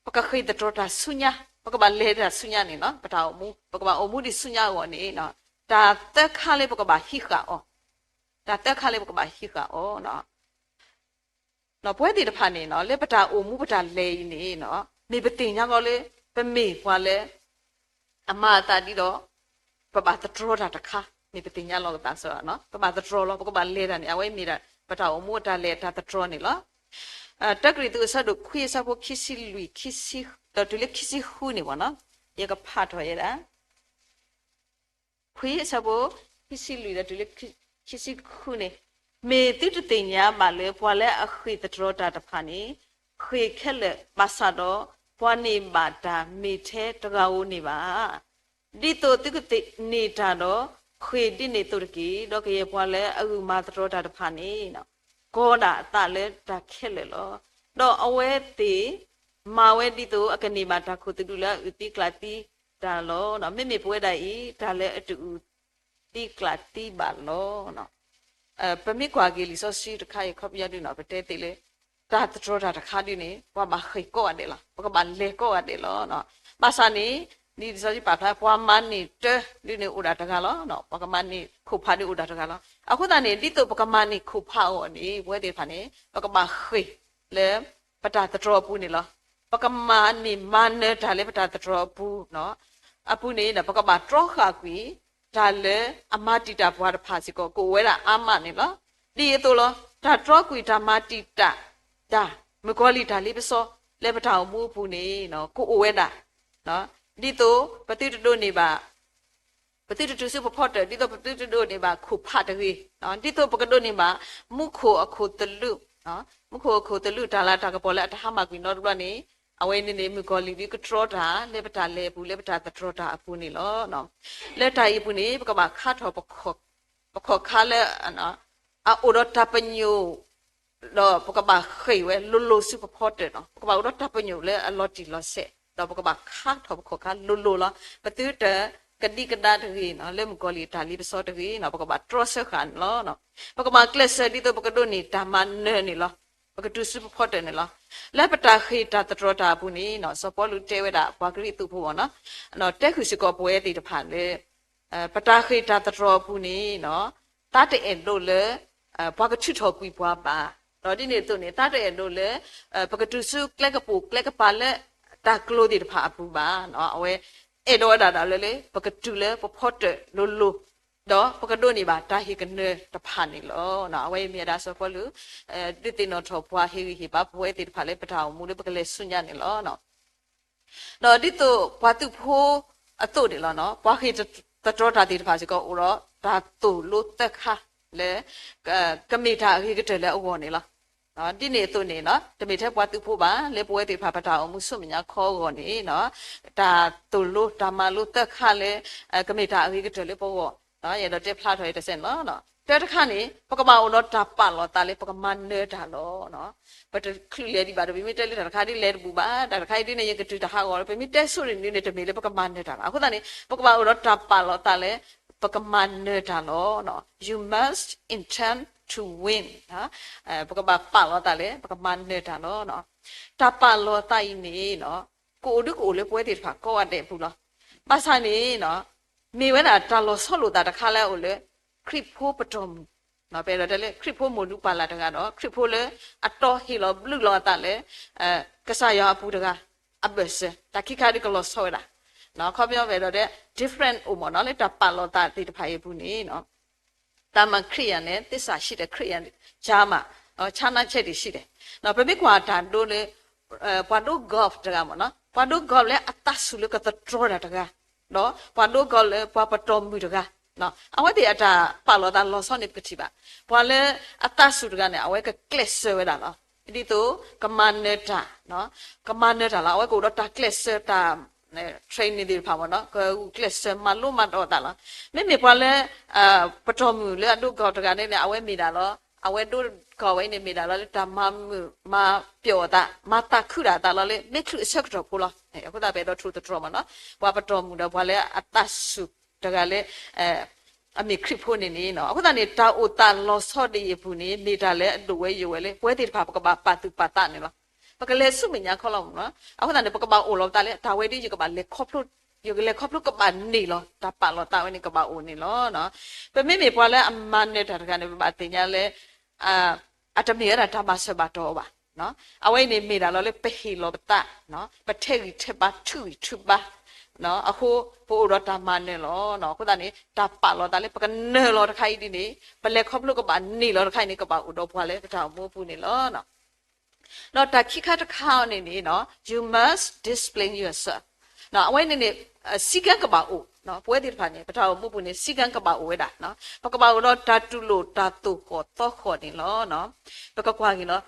ပကဃ့ၢ်သတြီၤတၢ်ဆူညါ, ပကဘၣ်လဲၤတၢ်ဆူညါန့ၣ်လီၤ. ပတၢ်အိၣ်မူ ပကဘၣ်အိၣ်မူဒံးဆူညါအဂီၢ်န့ၣ် တၢ်သၢခါလၢပကဘၣ်ဟံးဃာ်အီၤ, တၢ်သၢခါလၢပကဘၣ်ဟံးဃာ်အီၤ ပဝဲသ့ၣ်တဖၣ်န့ၣ် လၢပတၢ်အိၣ်မူပတၢ်လဲၤအံၤန့ၣ် မ့ၢ်ပသ့ၣ်ညါဃီလၢ ပမ့ၢ်ပှၤလၢ အမၤအသးဒ်ဒီး ပဘၣ်သတြီၤတၢ်တခါ မ့ၢ်ပသ့ၣ်ညါလီၤပသးစ့ၢ်ကီး, ပဘၣ်သတြီၤလီၤ ပကဘၣ်လဲၤတၢ်န့ၣ် အဝဲမ့ၢ်ဒၣ် ပတၢ်အိၣ်မူအတၢ်လဲၤအတၢ်သတြီၤန့ၣ်လီၤ. တၢကရံၣ်သူးအဆၢဒိၣ်ခွံအဆၢဖိခံဆံလွံၢ် ဒီးတုၤလၢခံဆံဃုန့ၣ်မ့ၢ်နီၤ, ယကဖးထီၣ်ယဲဒၣ် ခွံအဆၢဖိ ခံဆံလွံၢ်ဒီးတုၤလၢ ခံဆံဃုန့ၣ်, မ့ၢ်သုတသ့ၣ်ညါဘၣ်လၢ ပှၤလၢအဃ့ၢ်သတြီၤတၢ်တဖၣ်န့ၣ် ဃ့ၢ်ခဲလၢာ်ဘၣ်ဆၣ်ဒီး ပှၤန့ၢ်ဘၣ်တၢ်မ့ၢ်ထဲတဂၤဧိၤန့ၣ်ဘၣ်. ဒ်သိးသုကသ့ၣ်န့ၢ်တၢ်ဒီး ဃ့ၢ်ဒ်န့ၣ်အသိးတက့ၢ်. ဒီးကယဲၢ်ပှၤလၢအဂုာ်မၤသတြီၤတၢ်တဖၣ်န့ၣ် ကီဒၣ်အသးလၢတၢ်ခဲလၢာ်လီၤ. ဒီးအဝဲသ့ၣ် မၤဝဲဒ်သိးအကန့ၢ်ဘၣ်တၢ်ခိၣ်သဒူလၢအအုၣ်သံကျၣ်သံတၢ်လီၤ. မ့မ့ၢ်ပဝဲဒၣ်အံၤ တၢ်လၢအတအုၣ်သံကျၣ်သံဘၣ်လီၤ. ပမ့ၢ်ကွၢ်က့ၤလံာ်စီဆှံတခါအံၤ အခီပညီဒ်န့ၣ် ပတဲသ့လၢ တၢ်သတြီၤတၢ်တခါဒ်န့ၣ် ပှၤဘၣ်ဃ့ၢ်ကိးဂၤဒဲးလီၤ. ပကဘၣ်လဲၤကိးဂၤဒဲးလီၤ. ဘၣ်ဆၣ်န့ၣ် ဒ်လံာ်စီဆှံပာ်ဖျါ ပှၤမၤန့ၢ်တၢ်ဒ်န့ၣ်အိၣ်ဒၣ်တဂၤလီၤ. ပှၤကမၤန့ၢ်ခိၣ်ဖးဒ်အိၣ်ဒၣ်တဂၤလီၤ. အဃိသတးန့ၣ် ဒ်သိးပကမၤန့ၢ်ခိၣ်ဖးအဂီၢ်န့ၣ် ပဝဲသ့ၣ်တဖၣ်န့ၣ် ပကဘၣ်ဃ့ၢ်လၢ ပတၢ်သတြီၤအပူၤန့ၣ်လီၤ. ပကမၤန့ၢ်မၤနၢၤတၢ်လၢပတၢ်သတြီၤအပူၤ အပူၤန့ၣ် ပကဘၣ်တြီဃာ်ကွံာ် တၢ်လၢအမၤတံာ်တာ်ပှၤတဖၣ်စ့ၢ်ကီး ကအိၣ်ဝဲဒၣ်အါမးန့ၣ်လီၤ. ဒ်အသိးလီၤ တၢ်တြီကွံာ်တၢ်မၤတံာ်တာ်တၢ် မုၣ်ကီၤလံၢ်တၢ်လ့ပစီ လၢပတၢ်အိၣ်မူအပူၤန့ၣ် ကအိၣ်ဝဲဒၣ် ဒ်သိးပသုတဒိးန့ၢ်ဘၣ် ပသုတတုၤဆူပဖီတၢၣ် ဒ်သိးပသုတဒိးန့ၢ်ဘၣ်ခိၣ်ဖးတဂ့ၤ, ဒ်သိးပကဒိးန့ၢ်ဘၣ် မူခိၣ်အခိၣ်သလုး, မူခိၣ်အခိၣ်သလုး တၢ်လၢတၢ်ကပီၤလၢအတဟါမၢ်ကွံာ်နီတဘျီန့ၣ်, အဝဲန့ၣ်န့ၣ် မုၣ်ကီၤလံၢ်ဒုးကတြီတၢ် လၢပတၢ်လဲၤအပူၤ လၢပတၢ်သတြီၤတၢ်အပူၤန့ၣ်လီၤ. လၢတၢ်အံၤအပူၤန့ၣ် ပကဘၣ်ခါထီၣ် ပခီၣ်ခါလၢ အအိၣ်ဒီးတၢ်ပညိၣ် ဒီးပကဘၣ်ဃ့ၢ်ဝဲလိၤလိၤဆူပဖီတၢၣ်နီၤ, ပကဘၣ်အိၣ်ဒီးတၢ်ပညိၣ်လၢအလီၤတံၢ်လီၤဆဲး, ဒီးပကဘၣ်ခါထီၣ်ပခီၣ်ခါလိၤလိၤလီၤ. ပသုတကဒံကဒါတဂ့ၤနီၤ, လၢမုၣ်ကီၤလံၢ်အတၢ်လ့ပစီတဂ့ၤနီၤ, ပကဘၣ်တြီဆၢဃာ်န့ၣ်လီၤ. ပကဘၣ်ကျဲးစၢးဒ်သိးပကဒိးန့ၢ်တၢ်မၤနၢၤန့ၣ်လီၤ. ပကတုၤဆူပဖီတၢၣ်န့ၣ်လီၤ. လၢပတၢ်ဃ့ၢ်တၢ်သတြီၤတၢ်အပူၤန့ၣ်နီၤ, စီၤပီလူးတဲဝဲဒၣ်ပှၤကရံၣ်သူးဖိဘၣ်နီၤ, တဲဃုာ်စ့ၢ်ကီးပဝဲသ့ၣ်တဖၣ်လၢ ပတၢ်ဃ့ၢ်တၢ်သတြီၤအပူၤန့ၣ်နီၤ, သးတအဲၣ်ဒိးလၢ ပှၤကထုးထီၣ်ကွံာ်ပှၤဘၣ်. ဒီးဒ်န့ၣ်အသိးန့ၣ် သးတအဲၣ်ဒိးလၢ ပကတုၤဆူကျဲကပိာ်ကျဲကပၤလၢ တၢ်ကျိၤသ့ၣ်တဖၣ်အပူၤဘၣ်. အဝဲအဲၣ်ဒိးဝဲဒၣ်ဒီးလၢ ပကတုၤလၢပဖီတၢၣ်လိၤလိၤ, ဒီးပကဒိးန့ၢ်ဘၣ်တၢ်ဟ့ၣ်ကနၢတဖၣ်န့ၣ်လီၤ. အဝဲအံၤမ့ၢ်ဝဲဒၣ်စီၤပီလူး ဒုးသ့ၣ်နီၣ်ထီၣ်ပှၤ ဟ့ၣ်ဂံၢ်ဟ့ၣ်ဘါပဝဲသ့ၣ်တဖၣ်လၢပတၢ်အိၣ်မူလၢပကလဲၤဆူညါန့ၣ်လီၤ. ဒီးဒ်သိးပှၤသုးဖိအသိးန့ၣ်လီၤ, ပှၤဃ့ၢ်သတြီၤတၢ်သ့ၣ်တဖၣ်စ့ၢ်ကီး အိၣ်ဒီးတၢ်သိၣ်လိသၢခါလၢ ကမ့ၢ်တၢ်အဂ့ၤကတၢၢ်လၢအဂီၢ်န့ၣ်လီၤ. ဒ်န့ၣ်အသိးန့ၣ် တမ့ၢ်ထဲပှၤသုးဖိဘၣ်, လၢပဝဲသ့ၣ်တဖၣ်ပတၢ်အိၣ်မူဆူမဲာ်ညါခီအဂီၢ်န့ၣ် တၢ်သိၣ်လိတၢ်မၤလိသၢခါလၢ ကမ့ၢ်တၢ်အဂ့ၤကတၢၢ်လၢပဂီၢ်, ယအဲၣ်ဒိးတဲဖျါထီၣ်အံၤတစဲးန့ၣ်လီၤ. တၢတခါန့ၣ် ပကဘၣ်အိၣ်ဒီးတၢ်ပာ်လီၤသးလၢပကမၤနၢၤတၢ်လီၤ. ပတချုးလဲၤဒံးဘၣ်ဒီး ပမ့ၢ်တဲလၢတၢ်တခါဒ်လဲၤတဘူးဘၣ်, တၢ်တခါအံၤဒ်န့ၣ် ယကတုၤတၢ်ဟးဂီၤလီၤ, ပမ့ၢ်တဲဆိၣ်ရ့ၣ်နုၤန့ၣ် တမ့ၢ်လၢပကမၤနၢၤတၢ်ဘၣ်. အဃိသတးန့ၣ် ပကဘၣ်အိၣ်ဒီးတၢ်ပာ်လီၤသးလၢ ပကမၤနၢၤတၢ်လီၤ. You must intend to win. ပကဘၣ်ပာ်လီၤသးလၢ ပကမၤနၢၤတၢ်လီၤ. တၢ်ပာ်လီၤသးအံၤန့ၣ် ကအိၣ်ဒုကအိၣ်လၢပဝဲသ့ၣ်တဖၣ်ကိးဂၤဒဲးအပူၤလီၤ. ဘၣ်ဆၣ်န့ၣ် မ့ၢ်ဝဲဒၣ်တၢ်လီၤဆီလိာ်သးတခါလၢအအိၣ်လၢ ခရံာ်ဖိပတီၢ်မုၢ်, ပအဲၣ်ဒိးတဲလၢ ခရံာ်ဖိမိၢ်ဒူပၢ်လၢ်တဂၤဒီး ခရံာ်ဖိလၢအတီဟ့ၣ်လီၤဘျုးလီၤအသးလၢ ကစၢ်ယွၤအပူၤတဂၤ အဘၢၣ်စၢၤ, တၢ်ခံခါဒ်ကလီၤဆီဝဲဒၣ်, ခီပညီပအဲၣ်ဒိးတဲ different အိၣ်မးနီၤ လၢတၢ်ပာ်လီၤသးသ့ၣ်တဖၣ်အံၤအပူၤန့ၣ် တၢ်မၤခရံာ်ယၤန့ၣ် သစ္စာရှိတယ် ခရံာ်ယၤ ယါမး, ခြားနားချက်တွေရှိတယ်. ပမ့ၢ်ကွၢ်တၢ်ဒိလၢ ပှၤဒိ golf တဂၤမးနီၤ, ပှၤဒိ golf လၢအသးဆူၣ်လၢကသတြီတၢ်တဂၤ, ဒီးပှၤဒိ golf လၢပှၤပတီၢ်မုၢ်တဂၤ, အဝဲသ့ၣ်အတၢ်ပာ်လီၤသးလီၤဆီန့ၣ် ပကထံၣ်ဘၣ်. ပှၤလၢအသးဆူၣ်တဂၤန့ၣ် အဝဲကကျဲးစၢးဝဲဒၣ်လီၤ. ဒ်သိးကမၤနၢၤတၢ်, ကမၤနၢၤတၢ်လီၤ. အဝဲကအိၣ်ဒီးတၢ်ကျဲးစၢးတၢ် training သ့ၣ်တဖၣ်မးနီၤ, ကဂုာ်ကျဲးစၢးမၤလိမၤဒိးအသးလီၤ. မ့မ့ၢ်ပှၤလၢ ပတီၢ်မုၢ်လၢအဒိ golf တဂၤန့ၣ်န့ၣ် အဝဲမ့ၢ်ဒၣ်လီၤ, အဝဲဒိ golf ဝဲန့ၣ်မ့ၢ်ဒၣ်လီၤလၢတၢ်မၤမုာ်မၤပျီၢ်အသး, မၤသးခုဒၣ်အသးလီၤလၢ မ့ၢ်ချုးအဆၢကတီၢ်ဖိလီၤ. အဃိသတးပအဲၣ်ဒိးထိၣ်သတြီၤမးနီၤ, ပှၤပတီၢ်မုၢ်ဒီးပှၤလၢအသးဆူၣ်တဂၤလၢ အမ့ၢ်ခရံာ်ဖိန့ၣ်န့ၣ်, အဃိသတးန့ၣ် တၢ်အိၣ်သးလီၤဆီဒ်အံၤအပူၤန့ၣ် မ့ၢ်တၢ်လၢအဒိၣ်ဝဲယိာ်ဝဲလၢ ပဝဲသ့ၣ်တဖၣ်ပကဘၣ်ပာ်သူၣ်ပာ်သးန့ၣ်လီၤ. ပကလဲၤဆူမဲာ်ညါခီလီၤမးနီၤ, အဃိသတးန့ၣ် ပကဘၣ်အိၣ်လီၤပသးလၢ တၢ်ဝဲဒ်ယကဘၣ်လဲၤခီဖျိ, ယကလဲၤခီဖျိကဘၣ်န့ၢ်လီၤ, တၢ်ပာ်လီၤသးဝဲန့ၣ်ကဘၣ်အိၣ်န့ၣ်လီၤ. ပမ့မ့ၢ်ပှၤလၢအမၤနၢၤတၢ်တဂၤန့ၣ် ပဘၣ်သ့ၣ်ညါလၢ အတမ့ၢ်ဝဲဒၣ်တၢ်ဘၣ်ဆၢဘၣ်တီၢ်အီၤဘၣ်. အဝဲအံၤန့ၣ်မ့ၢ်ဒၣ်လီၤလၢပဟ့ၣ်လီၤပသး, ပထဲးဂံၢ်ထဲးဘါ ထုးဂံၢ်ထုးဘါ, အဃိ ပအိၣ်ဒီးတၢ်မၤနၢၤလီၤ. အဃိသတးန့ၣ် တၢ်ပာ်လီၤသးလၢပကနၢၤလီၤတခါအံၤဒ်န့ၣ် ပလဲၤခီဖျိကဘၣ်န့ၢ်လီၤတခါအံၤန့ၣ် ကဘၣ်အိၣ်ဒီးပှၤလၢပတၢ်အိၣ်မူအပူၤန့ၣ်လီၤ. ဒီးတၢ်ခံခါတခါန့ၣ်န့ၣ် you must discipline yourself. အဝဲန့ၣ်န့ၣ် စည်းကမ်းကဘၣ်အိၣ်, ပဝဲသ့ၣ်တဖၣ်န့ၣ် ပတၢ်အိၣ်မူပူၤန့ၣ် စည်းကမ်းကဘၣ်အိၣ်ဝဲဒၣ်, ပကဘၣ်အိၣ်ဒီးတၢ်တူၢ်လိာ်တၢ်သိၣ်ဃီၣ်သီဃီၣ်န့ၣ်လီၤ. ပကကွၢ်က့ၤလီၤ,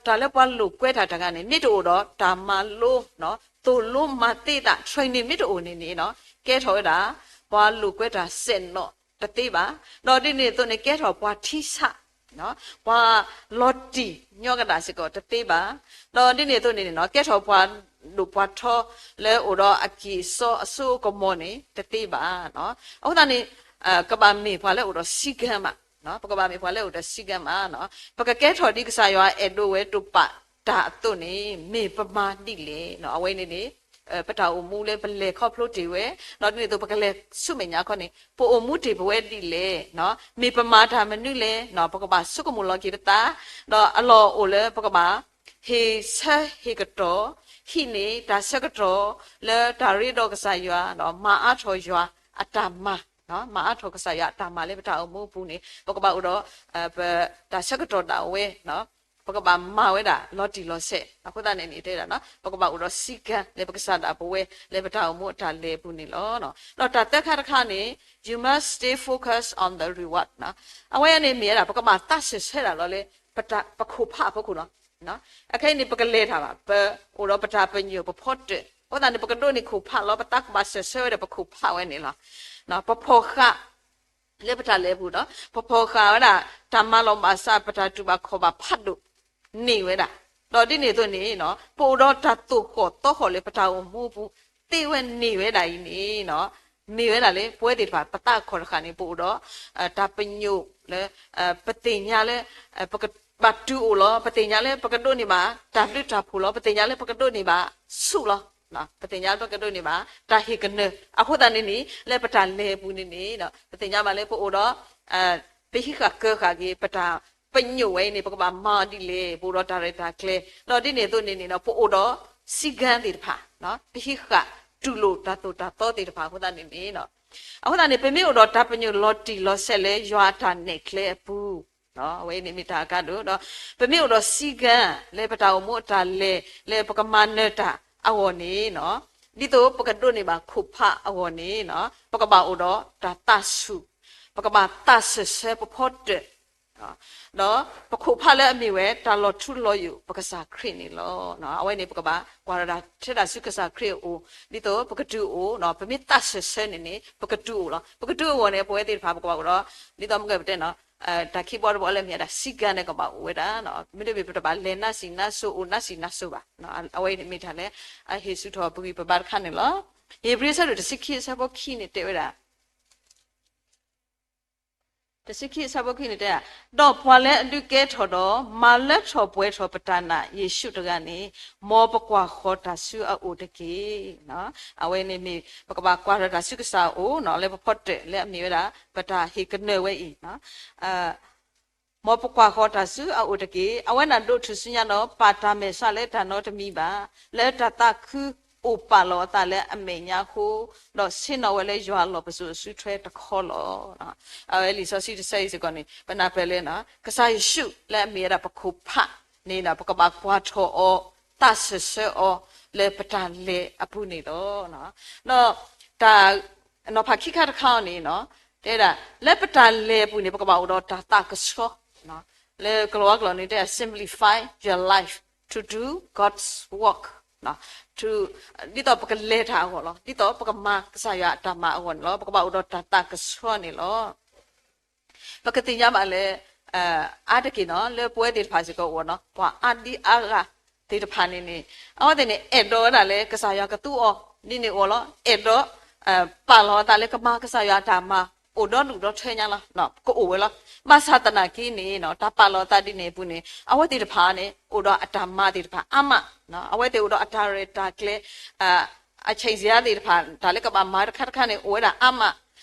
တၢ်လၢပှၤလိာ်ကွဲတၢ်တဂၤန့ၣ် မ့ၢ်တအိၣ်ဒီးတၢ်မၤလိ, သိၣ်လိမၤသ့သး training မ့ၢ်တအိၣ်န့ၣ်န့ၣ် ကဲထီၣ်ဝဲဒၣ် ပှၤလိာ်ကွဲတၢ်စဲးနီၣ်တသ့ဘၣ်, ဒီးဒ်န့ၣ်အသိးန့ၣ် ကဲထီၣ်ပှၤထံဆး ပှၤလီၤတံၢ်ညီကဒၣ်စ့ၢ်ကီးတသ့ဘၣ်, ဒီးဒ်န့ၣ်အသိးန့ၣ်န့ၣ် ကဲထီၣ်ပှၤဒိၣ်ပှၤထီလၢအိၣ်ဒီးအကံၢ်အစီအစိအကမီၤန့ၣ် တသ့ဘၣ်. အဃိသတးန့ၣ် ကဘၣ်မ့ၢ်ပှၤလၢအိၣ်ဒီးစည်းကမ်းမး, ပကဘၣ်မ့ၢ်ပှၤလၢအိၣ်ဒီးစည်းကမ်းမး, ပကကဲထီၣ်ဒ်ကစၢ်ယွၤအဲၣ်ဒိးဝဲတိာ်ပာ်တၢ်အသိးန့ၣ် မ့ၢ်ပမၤဒ်လဲၣ်, အဝဲန့ၣ်န့ၣ် ပတၢ်အိၣ်မူလၢပလဲၤခီဖျိတ့ၢ်ဝဲ, ဒီးဒ်န့ၣ်အသိးပကလဲၤဆူမဲာ်ညါခီန့ၣ် ပအိၣ်မူတ့ၢ်ပဝဲဒ်လဲၣ်, မ့ၢ်ပမၤတၢ်မနုၤလဲၣ်, ပကဘၣ်ဆိကမိၣ်လီၤက့ၤပသး, ဒီးအလီၢ်အိၣ်လၢပကဘၣ် ဟ့ၣ်ဆၢဟ့ၣ်ကတီၢ်, ဟံးန့ၢ်တၢ်ဆၢကတီၢ်လၢတၢ်ရ့ဒီးကစၢ်ယွၤ, ဒီးမၤအါထီၣ်ယွၤအတၢ်မၤ, မၤအါထီၣ်ကစၢ်ယွၤအတၢ်မၤလၢပတၢ်အိၣ်မူအပူၤန့ၣ် ပကဘၣ်အိၣ်ဒီး ပတၢ်ဆၢကတီၢ်ဒၣ်ဝဲ ပကဘၣ်မၤဝဲဒၣ်လီၤတံၢ်လီၤဆဲး, အဃိသတးန့ၣ်န့ၣ် တဲဒၣ် ပကဘၣ်အိၣ်ဒီးစည်းကမ်းလၢပကစၢ်ဒၣ်ပဝဲလၢပတၢ်အိၣ်မူအတၢ်လဲၤအပူၤန့ၣ်လီၤ. ဒီးတၢ်သၢခါတခါန့ၣ် you must stay focused on the reward. အဝဲန့ၣ်မ့ၢ်ဝဲဒၣ် ပကဘၣ်သးစၢၢ်ဆၢဒၣ်လီၤလၢ ပခိၣ်ဖးအဖီခိၣ်လီၤ. အခဲအံၤန့ၣ် ပကလဲၤတၢ်ဘၣ်, ပအိၣ်ဒီးပတၢ်ပညိၣ်ပဖီတၢၣ်, အဃိသတးန့ၣ် ပကဒိးန့ၢ်ခိၣ်ဖးလီၤ, ပသးကဘၣ်စၢၢ်ဆၢဝဲဒီးပခိၣ်ဖးဝဲန့ၣ်လီၤ. ပဖီၣ်ဃာ် လၢပတၢ်လဲၤအပူၤဒီး ပဖီၣ်ဃာ်ဝဲဒၣ် တၢ်မၤလီၤဘၣ်စး ပတၢ်တူၢ်ဘၣ်ခီၣ်ဘၣ်ဖးဒိၣ် န့ၢ်ဝဲဒၣ်, ဒီးဒ်န့ၣ်အသိးန့ၣ် ပအိၣ်ဒီးတၢ်သိၣ်ဃီၣ်သီဃီၣ်လၢပတၢ်အိၣ်မူအပူၤ သ့ဝဲန့ၢ်ဝဲဒၣ်အံၤန့ၣ် မ့ၢ်ဝဲဒၣ်လၢ ပဝဲသ့ၣ်တဖၣ် ပသးအခီၣ်တဃၣ်န့ၣ် ပအိၣ်ဒီး တၢ်ပညိၣ်လၢ ပသ့ၣ်ညါလၢ ပကဘၣ်တုၤအိၣ်လီၤ, ပသ့ၣ်ညါလၢပကဒိးန့ၢ်ဘၣ် တၢ်ဘျုးတၢ်ဖှိၣ်လီၤ, ပသ့ၣ်ညါလၢပကဒိးန့ၢ်ဘၣ်ဆူၣ်လီၤ. ပသ့ၣ်ညါလၢပကဒိးန့ၢ်ဘၣ် တၢ်ဟ့ၣ်ကနၢၤ, အဃိသတးန့ၣ်န့ၣ် လၢပတၢ်လဲၤအပူၤန့ၣ်န့ၣ် ပသ့ၣ်ညါဘၣ်လၢပအိၣ်ဒီး ပဟံးဃာ်ကၢဃာ်က့ၤ ပတၢ်ပညိၣ်ဝဲအံၤန့ၣ် ပကဘၣ်မၤအီၤဒ်လဲၣ်, ပအိၣ်ဒီးတၢ်ရဲၣ်တၢ်ကျဲၤ, ဒီးဒ်န့ၣ်အသိးန့ၣ်န့ၣ် ပအိၣ်ဒီးစည်းကမ်းသ့ၣ်တဖၣ်, ပဟံးဃာ်တူၢ်လိာ်တၢ်သိၣ်တၢ်သီသ့ၣ်တဖၣ်အဃိသတးန့ၣ်န့ၣ် အဃိသတးန့ၣ် ပမ့ၢ်အိၣ်ဒီးတၢ်ပညိၣ်လီၤတံၢ်လီၤဆဲးလၢယွၤအတၢ်နဲၣ်ကျဲအပူၤ, အဝဲအံၤန့ၣ်မ့ၢ်တၢ်အကါဒိၣ်ဒီး ပမ့ၢ်အိၣ်ဒီးစည်းကမ်း လၢပတၢ်အိၣ်မူအတၢ်လဲၤ လၢပကမၤနၢၤတၢ်အဂီၢ်န့ၣ် ဒ်သိးပကဒိးန့ၢ်ဘၣ်ခိၣ်ဖးအဂီၢ်န့ၣ် ပကဘၣ်အိၣ်ဒီးတၢ်သးဆူၣ်, ပကဘၣ်သးစၢၢ်ဆၢပဖီတၢၣ်, ဒီးပခိၣ်ဖးလၢအမ့ၢ်ဝဲတၢ်လီၤထူလီၤယိာ်ပကစၢ်ခရံာ်န့ၣ်လီၤ. အဝဲန့ၣ် ပကဘၣ်ကွၢ်ထီၣ်တၢ်ထဲဒၣ်ဆူကစၢ်ခရံာ်အအိၣ်, ဒ်သိးပကတုၤအိၣ်, ပမ့ၢ်သးစၢၢ်ဆၢန့ၣ်န့ၣ် ပကတုၤအိၣ်လီၤ. ပကတုၤအိၣ်အဂီၢ်န့ၣ် ပဝဲသ့ၣ်တဖၣ် ပကဘၣ်အိၣ်ဒီး ဒ်သိးမ့ၢ်ကဲပတဲနီၤ တၢ်ခံဘီတဘီလၢအမ့ၢ်ဝဲဒၣ် စည်းကမ်း န့ၣ် ကဘၣ်အိၣ်ဝဲဒၣ်, မ့တမ့ၢ် ပတဘၣ်လဲၤနါစံးနါစိၤ အိၣ်နါစံးနါစိၤဘၣ်. အဝဲအံၤန့ၣ်မ့ၢ်တၢ်လၢအဟ့ၣ်ဆူၣ်ထီၣ်ပဂံၢ်ပဘါတခါန့ၣ်လီၤ. ဧ့ၤဘြံၤ အဆၢဒိၣ်တဆံခံ အဆၢဖိခံန့ၣ်တဲဝဲဒၣ်, တဆံခံ အဆၢဖိခံန့ၣ် တဲ, ဒီးပှၤလၢအဒုးကဲထီၣ်ဒီး မၤလၢထီၣ်ပှဲၤထီၣ်ပတၢ်နာ်ယ့ၣ်ၡူးတဂၤန့ၣ်, မ်ပကွၢ်ဃီၤတၢ်ဆူအအိၣ်တက့ၢ်. အဝဲန့ၣ်မ့ၢ် ပကဘၣ်ကွၢ်ထီၣ်တၢ်ဆူကစၢ်အအိၣ် လၢပဖီတၢၣ်လၢအမ့ၢ်ဝဲဒၣ် ပတၢ်ဟ့ၣ်ကနၢၤဝဲအံၤ မ်ပကွၢ်ဃီၤတၢ်ဆူအအိၣ်တက့ၢ်. အဝဲန့ၣ်ဒိးထူၣ်စုညါဒီး ပာ်တၢ်မဲာ်ဆှးလၢတၢ်နီတမံၤဘၣ်, လၢတၢ်သးခုအိၣ်ပာ်လီၤအသးလၢအမဲာ်ညါအဃိ, ဒီးဆ့ၣ်နီၤဝဲလၢယွၤအလီၢ်ပစိာ်အစုထွဲတခီလီၤ. အဝဲလံာ်စီဆှံတဆၢအံၤစ့ၢ်ကီးန့ၣ် ပနၢ်ပၢၢ်လၢ ကစၢ်ယ့ၣ်ၡူးလၢအမ့ၢ်ဝဲဒၣ်ပခိၣ်ဖးန့ၣ် ပကဘၣ်ကွၢ်ထီၣ်အီၤ, သးစၢၢ်ဆၢအီၤ လၢပတၢ်လဲၤအပူၤန့ၣ်လီၤ. ဒီးတၢ် နီၤဖးခံခါတခါအံၤန့ၣ် တဲဒၣ် လၢပတၢ်လဲၤအပူၤန့ၣ် ပကဘၣ်အိၣ်ဒီးတၢ်သးကဆှီ, လၢကလီၤဝါကျိာ်န့ၣ် တဲ simplify your life to do God's work, ဒ်သိးပကလဲၤတၢ်အဂီၢ်လီၤ, ဒ်သိးပကမၤကစၢ်ယွၤအတၢ်မၤအဂီၢ်န့ၣ်လီၤ. ပကဘၣ်အိၣ်ဒီးတၢ်သးကဆှီန့ၣ်လီၤ. ပကသ့ၣ်ညါဘၣ်လၢ အါတက့ၢ်နီၤ လၢပဝဲသ့ၣ်တဖၣ်စ့ၢ်ကီးအိၣ်နီၤ ပှၤအါဒံအါဂၤသ့ၣ်တဖၣ်န့ၣ်န့ၣ် အဝဲသ့ၣ်န့ၣ် အဲၣ်ဒိးဝဲဒၣ်လၢကစၢ်ယွၤကသူအီၤ ဒ်န့ၣ်အိၣ်လီၤ. အဲၣ်ဒိး ပာ်လီၤအသးလၢကမၤကစၢ်ယွၤအတၢ်မၤ အိၣ်ဒီဒူၣ်ဒီထၢညါလီၤ, ကအိၣ်ဝဲလီၤ. ဘၣ်ဆၣ်သနာ်က့န့ၣ် တၢ်ပာ်လီၤအသးဒ်န့ၣ်အပူၤန့ၣ် အဝဲသ့ၣ်တဖၣ်န့ၣ် အိၣ်ဒီးအတၢ်မၤသ့ၣ်တဖၣ်အါမး, အဝဲသ့ၣ်အိၣ်ဒီးအတၢ်ရဲၣ်တၢ်ကျဲၤ အဆံးစ့ၢ်သ့ၣ်တဖၣ် တၢ်လၢကဘၣ်မၤတခါတခါန့ၣ် အိၣ်ဝဲဒၣ်အါမး,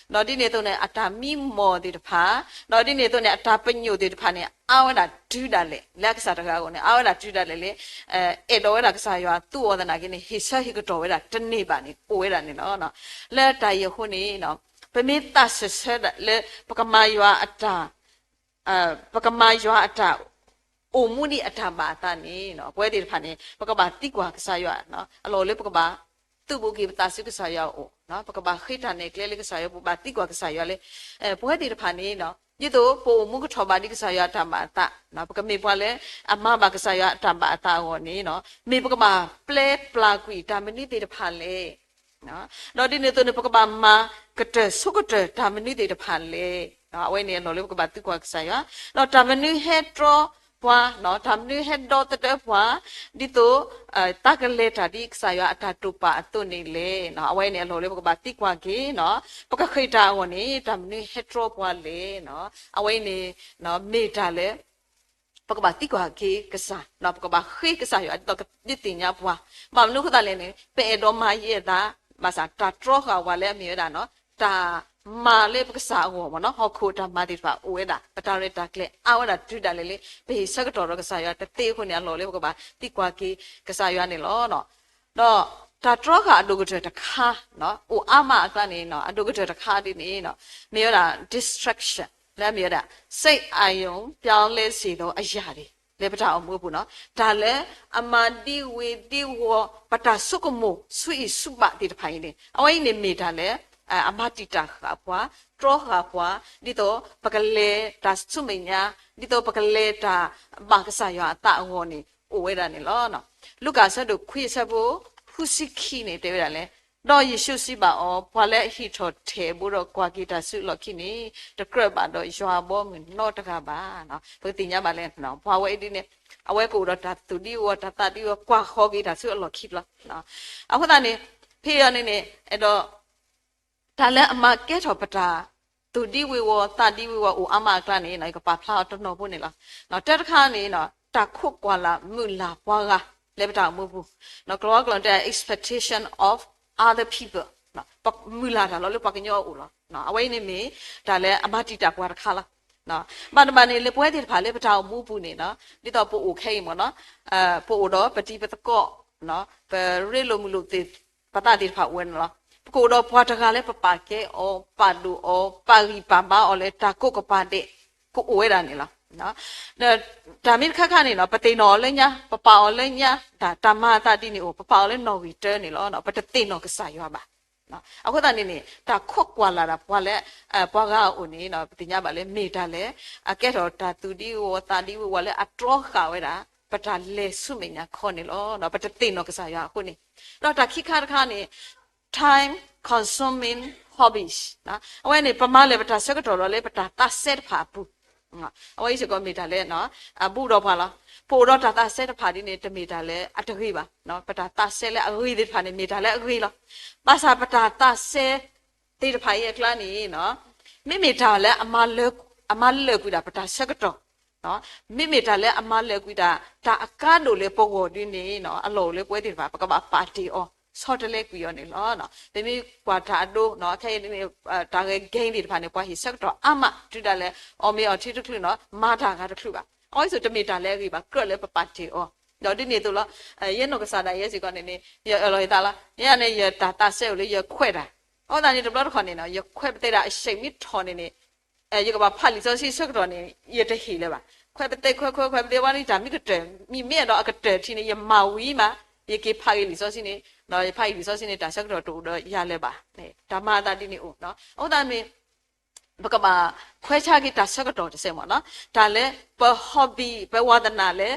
ဒီးဒ်န့ၣ်အသိးန့ၣ် အတၢ်မံမီၢ်သ့ၣ်တဖၣ်, ဒီးဒ်န့ၣ်အသိးန့ၣ် အတၢ်ပညိၣ်သ့ၣ်တဖၣ်န့ၣ် အါဝဲဒၣ်တုၤဒၣ်လဲာ် လၢအကစၢ်တဂၤအဂီၢ်န့ၣ် အါဝဲဒၣ်တုၤဒၣ်လဲာ်လၢ အဲၣ်ဒိးဝဲဒၣ်ကစၢ်ယွၤသူအီၤသနာ်က့န့ၣ် ဟ့ၣ်ဆၢဟ့ၣ်ကတီၢ်ဝဲဒၣ်တန့ၢ်ဘၣ်န့ၣ် အိၣ်ဝဲဒၣ်န့ၣ်လီၤ. လၢတၢ်အံၤအဃိန့ၣ် ပမ့ၢ်သးစၢၢ်ဆၢဒၣ်လၢ ပကမၤယွၤအတၢ် ပကမၤယွၤအတၢ် အိၣ်မူဒ်အတၢ်ဘၣ်အသးန့ၣ် ပဝဲသ့ၣ်တဖၣ်န့ၣ် ပကဘၣ်သံကွၢ်ကစၢ်ယွၤ, အလီၢ်လၢပကဘၣ် သုးဘူးက့ၤပသးဆူကစၢ်ယွၤအအိၣ်, ပကဘၣ်ဃ့တၢ်နဲၣ်ကျဲလၢကစၢ်ယွၤ ပကဘၣ်သံကွၢ်ကစၢ်ယွၤလၢ ပဝဲသ့ၣ်တဖၣ်န့ၣ် ဒ်သိးပအိၣ်မူကထီၣ်ဘၣ်ဒ်ကစၢ်ယွၤအတၢ်ဘၣ်အသး, ပကမ့ၢ်ပှၤလၢအမၤဘၣ်ကစၢ်ယွၤအတၢ်ဘၣ်အသးအဂီၢ်န့ၣ် မ့ၢ်ပကဘၣ်ပျဲပျၢ်ကွံာ်တၢ်မနုၤသ့ၣ်တဖၣ်လဲၣ် ဒီးဒ်န့ၣ်အသိးန့ၣ် ပကဘၣ်မၤကတၢၢ်ဆိကတၢၢ်တၢ်မနုၤသ့ၣ်တဖၣ်လဲၣ်. အဝဲန့ၣ်အလီၢ်လၢပကဘၣ်သံကွၢ်ကစၢ်ယွၤ, ဒီးတၢ်မနုၤဟဲတြီပှၤ, တၢ်မနုၤဟဲဒီသဒၢပှၤ, ဒ်သိး တၢ်ကလဲၤတၢ်ဒ်ကစၢ်ယွၤအတၢ်တိာ်ပာ်အသိးန့ၣ်လဲၣ်. အဝဲန့ၣ်အလီၢ်လၢပကဘၣ်သံကွၢ်က့ၤ, ပကဃ့တၢ်အဂီၢ်န့ၣ် တၢ်မနုၤဟဲတြီပှၤလဲၣ်. အဝဲန့ၣ် မ့ၢ်တၢ်လၢ ပကဘၣ်သံကွၢ်က့ၤကစၢ်, ပကဘၣ်ဃ့ကစၢ်ယွၤ ဒ်သိးကဒုးသ့ၣ်ညါပှၤ, ဘၣ်မနုၤအဃိသတးလဲၣ်န့ၣ် ပအဲၣ်ဒိးမၤယဲၢ်သး, ဘၣ်ဆၣ်တၢ်တြီဃာ်ဝဲလၢအမ့ၢ်ဝဲဒၣ် တၢ်မၤလၢပကစၢ်အဂီၢ်မ့ၢ်နီၤ ဟီၣ်ခိၣ်တၢ်မၤသ့ၣ်တဖၣ်အိၣ်ဝဲဒၣ်, ပတၢ်ရဲၣ်တၢ်ကျဲၤအါဝဲဒၣ်တုၤဒၣ်လဲာ်လၢ ပဟ့ၣ်ဆၢကတီၢ်ဒီးကစၢ်ယွၤတသ့အဃိန့ၣ် အလီၢ်လၢပကဘၣ်သံကွၢ်က့ၤကစၢ်ယွၤန့ၣ်လီၤ. ဒီးတၢ်တြီဃာ်အဒိၣ်ကတၢၢ်တခါ အိၣ်အါမးအကျါန့ၣ် အဒိၣ်ကတၢၢ်တခါဒ်န့ၣ် မ့ၢ်ဝဲဒၣ် distraction လၢအမ့ၢ်ဝဲဒၣ် စိတ်အာရုံပြောင်းလဲစေသောအရာတွေ လၢပတၢ်အိၣ်မူအပူၤနီၤ တၢ်လၢအမၤဒံဝ့ၤဒံဝီၤ ပတၢ်ဆိကမိၣ်ဆူအံၤဆူဘၣ်သ့ၣ်တဖၣ်အံၤန့ၣ် အဝဲအံၤန့ၣ်မ့ၢ်တၢ်လၢ အမၤတံာ်တာ်ဃာ်ပှၤ, တြီဃာ်ပှၤ, ဒ်သိးပကလဲၤတၢ်ဆူမဲာ်ညါ, ဒ်သိးပကလဲၤတၢ်ဘၣ်ကစၢ်ယွၤအသးအဂီၢ်န့ၣ် အိၣ်ဝဲဒၣ်န့ၣ်လီၤ. လူၤကၣ်အဆၢဒိၣ်ခွံအဆၢဖိ ဃုဆံခံန့ၣ် တဲဝဲဒၣ်လၢ ဒီးယ့ၣ်ၡူးစံးဘၣ်အီၤ, ပှၤလၢအဟံးထီၣ်ထဲၣ်အဘိဒီးကွၢ်က့ၤတၢ်ဆူအလီၢ်ခံန့ၣ် တကြၢးဘၣ်ဒီးယွၤအဘီအမုၢ်နီတဂၤဘၣ်. ပကသ့ၣ်ညါဘၣ်လၢ ပှၤဝဲအံၤဒ်န့ၣ် အဝဲကအိၣ်ဒီးတၢ်သူၣ်ဒံဝီၤ တၢ်သးဒံဝီၤ ကွၢ်ဃီက့ၤတၢ်ဆူအလီၢ်ခံဘျီ အဃိသတးန့ၣ် ဖဲအံၤန့ၣ်န့ၣ် အဲၣ်ဒိး တၢ်လၢအမၤကဲထီၣ်ပတၢ်သူၣ်ဒံဝ့ၤဝီၤ သးဒံဝ့ၤဝီၤအိၣ်အါမးအကျါန့ၣ် ယကပာ်ဖျါအီၤတနီၤဖိန့ၣ်လီၤ. တၢ်တခါန့ၣ် တၢ်ခိးကွၢ်လၢ်မုၢ်လၢ်ပှၤဂၤ လၢပတၢ်အိၣ်မူပူၤ ကလီကလီတဲ expectation of other people ပမုၢ်လၢ်တၢ်လီၤလၢပှၤကညီအအိၣ်လီၤ. အဝဲအံၤန့ၣ်မ့ၢ် တၢ်လၢအမၤတံာ်တာ်ပှၤတခါလီၤ. ဘၣ်တဘၣ်န့ၣ် လၢပဝဲသ့ၣ်တဖၣ်လၢပတၢ်အိၣ်မူပူၤန့ၣ် ဒ်သိးပအိၣ်ခဲအံၤမ့ၢ်နီၤ ပအိၣ်ဒီးပတံၤပသကိး ပရ့လိာ်မုာ်လိာ်သ့ၣ် ပသးသ့ၣ်တဖၣ်အိၣ်ဝဲန့ၣ်လီၤ. ပကအိၣ်ဒီးပှၤတဂၤလၢပပာ်ကဲအီၤ ပာ်ဒိၣ်အီၤ ပာ်ဂံၢ်ပာ်ဘါအီၤလၢတၢ်ကိးကပၤဒဲး ကအိၣ်ဝဲဒၣ်န့ၣ်လီၤ. တၢ်မ့ၢ်တခါခါန့ၣ်နီၤ ပသ့ၣ်နီၣ်အီၤလၢညါ ပပာ်အီၤလၢညါ တၢ်မၤအသးဒ်န့ၣ်အိၣ် ပပာ်အီၤလၢနီၣ်ဂံၢ်တၢန့ၣ်လီၤ. ပတသ့ၣ်နီၣ်ကစၢ်ယွၤဘၣ် အဃိသတးန့ၣ်န့ၣ် တၢ်ခိးကွၢ်လၢ်ဒၣ်ပှၤလၢ ပှၤဂၤအအိၣ်န့ၣ် ပသ့ၣ်ညါဘၣ်လၢမ့ၢ်တၢ်လၢ အကဲထီၣ်တၢ်သူၣ်ဒံဂီၢ်သးဒံဝဲဝဲလၢအတြီဃာ်ဝဲဒၣ် ပတၢ်လဲၤဆူမဲာ်ညါခီန့ၣ်လီၤ. ပတသ့ၣ်နီၣ်ကစၢ်ယွၤအဃိန့ၣ်, ဒီးတၢ်ခံခါတခါန့ၣ် time consuming hobbies အဝဲန့ၣ် ပမၤလၢာ်ပတၢ်ဆၢကတီၢ်ဒီးလၢပတၢ်သးစဲတဖၣ်အပူၤ, အဝဲအံၤစ့ၢ်ကီးမ့ၢ်တၢ်လၢ အဘူးဒီးပှၤလီၤ. ပအိၣ်ဒီးတၢ်သးစဲတဖၣ်ဒ်န့ၣ် တမ့ၢ်တၢ်လၢအတဂ့ၤဘၣ်. ပတၢ်သးစဲလၢအဂ့ၤသ့ၣ်တဖၣ်န့ၣ် မ့ၢ်တၢ်လၢအဂ့ၤလီၤ. ဘၣ်ဆၣ်ပတၢ်သးစဲသ့ၣ်တဖၣ်အံၤအကျါန့ၣ် မ့မ့ၢ်တၢ်လၢ အမၤလၢာ်ကွံာ်ဒၣ်ပတၢ်ဆၢကတီၢ်, မ့မ့ၢ်တၢ်လၢအမၤလၢာ်ကွံာ်ဒၣ် တၢ်အကါဒိၣ်လၢပဂီၢ်ဒ်န့ၣ် အလီၢ်အိၣ်လၢပဝဲသ့ၣ်တဖၣ် ပကဘၣ်ပာ်တ့ၢ်အီၤ ဆီတလဲကွံာ်အီၤန့ၣ်လီၤ. ပမ့ၢ်ကွၢ်တၢ်အဒိ ခဲအံၤန့ၣ် တၢ်ဂဲၤ game သ့ၣ်တဖၣ်န့ၣ် ပှၤဟ့ၣ်ဆၢကတီၢ်အါမး တုၤဒၣ်လဲာ် အီၣ်မ့ၤအီထံတချုးနီၤ မၤတၢ်ဂၤတချုးဘၣ်. အဝဲအံၤစ့ၢ်တမ့ၢ်တၢ်လၢအဂ့ၤဘၣ် ကြၢးလၢပပာ်တ့ၢ်အီၤ, ဒီးဒ်န့ၣ်အသိးလီၤ. ယဲနီၢ်ကစၢ်ဒၣ်ယဲစ့ၢ်ကီးန့ၣ်န့ၣ် ယအၢၣ်လီၤယသးလီၤ. ယဲန့ၣ် ယတၢ်သးစဲအိၣ်လၢယခွဲးတၢ်, အဃိသတးန့ၣ် တဘျီတခီၣ်န့ၣ်နီၤ ယခွဲးပသဲးဒၣ်အဆံးမ့ၢ်ထီၣ်န့ၣ်န့ၣ် ယကဘၣ်ဖးလံာ်စီဆှံဆၢကတီၢ်န့ၣ် ယတဟ့ၣ်လၢၤဘၣ်. ခွဲးပသဲးခွဲးခွဲးခွဲးပသဲးဝဲန့ၣ် တၢ်မ့ၢ်ကတၢၢ် မ့မ့ၢ်အဲၣ်ဒိးအကတၢၢ်ထံန့ၣ် ယမၤဝံၤမး ယက့ၤဖးက့ၤလံာ်စီဆှံန့ၣ် ယဖးအံၤလံာ်စီဆှံန့ၣ် တၢ်ဆၢကတီၢ်တအိၣ်ဒီးယၤလၢၤဘၣ်. တၢ်မၤအသးဒ်န့ၣ်အိၣ်, အဃိသတးန့ၣ် ပကဘၣ်ခွဲးဆါက့ၤတၢ်ဆၢကတီၢ်တစဲးမ့ၢ်နီၤ တၢ်လၢပ hobby ပဝါသနာလၢ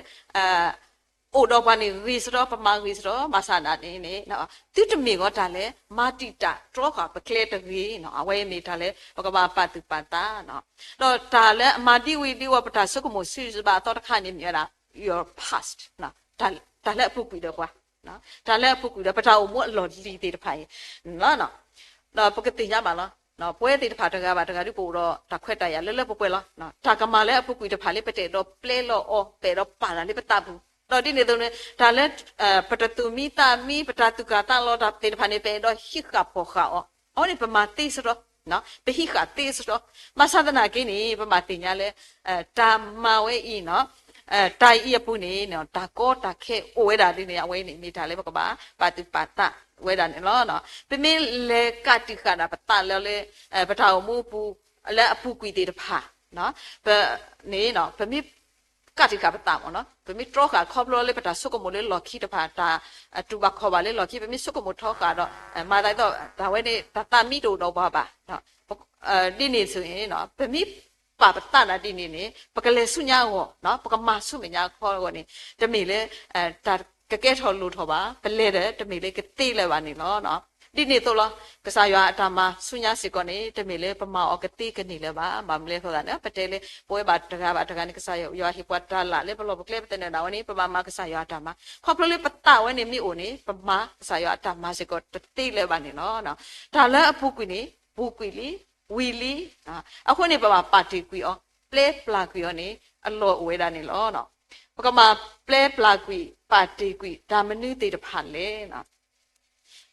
အိၣ်ဒီးပှၤန့ၣ်ဂ့ၤစရီ ပမၤဂ့ၤစရီ ဘၣ်ဆၣ်ဒၣ်န့ၣ်န့ၣ် သုတမ့ၢ်ဂီၤတၢ်လၢ မၤတံာ်တာ်တြီဃာ်ပကျဲတဂ့ၤနီၤ အဝဲမ့ၢ်တၢ်လၢ ပကဘၣ်ပာ်သူၣ်ပာ်သး ဒီးတၢ်လၢအမၤဒံဝံၤဒံဝီၤ ပတၢ်ဆိကမိၣ်စုစဘၣ်အသီတခါန့ၣ် မ့ၢ်ဝဲဒၣ် your past တၢ်လၢအပူၤကွံာ်ဒီးပှၤ, တၢ်လၢအပူၤကွံာ်ဒီးပတၢ်အိၣ်မူအလီၢ်လံၤသ့ၣ်တဖၣ်အံၤလီၤ. ဒီးပကသ့ၣ်ညါဘၣ်လီၤ. ပဝဲသ့ၣ်တဖၣ်တဂၤဘၣ်တဂၤဒ်ပအိၣ်ဒီး တၢ်ခွဲးတၢ်ယာ်လၢလၢပှဲၤပှဲၤလီၤ. တၢ်ကမၣ်လၢအပူၤကွံာ်တဖၣ်လၢပတအဲၣ်ဒိးပျဲလီၤအီၤ ပအဲၣ်ဒိးပာ်လီၤလၢပသးပူၤ, ဒီးဒ်န့ၣ်အသိးန့ၣ် တၢ်လၢ ပတသူၣ်မံသးမံ ပတၢ်သူၣ်ကၢ်သးလီၤတၢ်သ့ၣ်တဖၣ်န့ၣ် ပအဲၣ်ဒိးဟံးဃာ်ဖီၣ်ဃာ်အီၤ, အဝဲန့ၣ်ပမၤသ့စရီ, ပဟံးဃာ်သ့စရီ, ဘၣ်ဆၣ်သနာ်က့န့ၣ် ပဘၣ်သ့ၣ်ညါလၢ တၢ်မၤဝဲအံၤနီၤ တၢ်အံၤအပူၤန့ၣ် တၢ်ကီတၢ်ခဲအိၣ်ဝဲဒၣ်ဒ်န့ၣ် အဝဲန့ၣ်မ့ၢ်တၢ်လၢပကဘၣ်ပာ်သူၣ်ပာ်သးဝဲဒၣ်န့ၣ်လီၤ. ပမ့ၢ်လဲၤကးတံာ်ဃာ်ဒၣ်ပသးလၢ ပတၢ်အိၣ်မူအပူၤ လၢအပူၤကွံာ်သ့ၣ်တဖၣ် ပန့ၣ် ပမ့ၢ်ကးတံာ်ဃာ်ပသးမ့ၢ်နီၤ ပမ့ၢ်တြီဃာ်ခီဖျိလၢပတၢ်ဆိကမိၣ်လၢလီၢ်ခံတဖၣ် တၢ်တူၢ်ဘၣ်ခီၣ်ဘၣ်လၢလီၢ်ခံ ပမ့ၢ်ဆိကမိၣ်ထီဃာ်ဒီး မၤသးဒ်သိး တၢ်ဝဲန့ၣ် တၢ်သးမံတအိၣ်ဒီးပှၤဘၣ် ဒ်န့ၣ်အသိးန့ၣ် ပမ့ၢ်ပာ်ပသးဒၣ်ဒ်န့ၣ်န့ၣ် ပကလဲၤဆူညါအဂီၢ် ပကမၤဆူမဲာ်ညါခီအဂီၢ်န့ၣ် တမ့ၢ်လၢ တၢ်ကကဲထီၣ်လိၣ်ထီၣ်ဘၣ်, ပလဲၤဒီးတမ့ၢ်လၢကသ့လၢၤဘၣ်န့ၣ်လီၤ. ဒ်န့ၣ်အသိးလီၤ. ကစၢ်ယွၤအတၢ်မၤဆူညါစ့ၢ်ကီးန့ၣ် တမ့ၢ်လၢပမၤအီၤကသ့ကန့ၢ်လၢၤဘၣ်. ဘၣ်မနုၤလဲၣ်အဃိသတးန့ၣ် ပဝဲဘၣ်တဂၤဘၣ်တဂၤန့ၣ် ကစၢ်ယွၤဟ့ၣ်ပှၤတၢ်လၢ်လၢပလီၢ်ပကျဲ ပသနၢၣ်ဒၣ်ဝဲန့ၣ် ပဘၣ်မၤကစၢ်ယွၤအတၢ်မၤ ခီဖျိလၢပသးဝဲန့ၣ်မ့ၢ်အိၣ်န့ၣ် ပမၤကစၢ်ယွၤအတၢ်မၤစ့ၢ်ကီးတသ့လၢၤဘၣ်န့ၣ်လီၤ. တၢ်လၢအပူၤကွံာ်န့ၣ် ပူၤကွံာ်လံ, ဝံၤလံ, အဃိန့ၣ် ပဘၣ်ပာ်တ့ၢ်ကွံာ်အီၤ, ပျဲပျၢ်ကွံာ်အီၤန့ၣ် အလီၢ်အိၣ်ဝဲဒၣ်န့ၣ်လီၤ. ပကမၤပျဲပျၢ်ကွံာ် ပာ်တ့ၢ်ကွံာ် တၢ်မနုၤသ့ၣ်တဖၣ်လဲၣ်.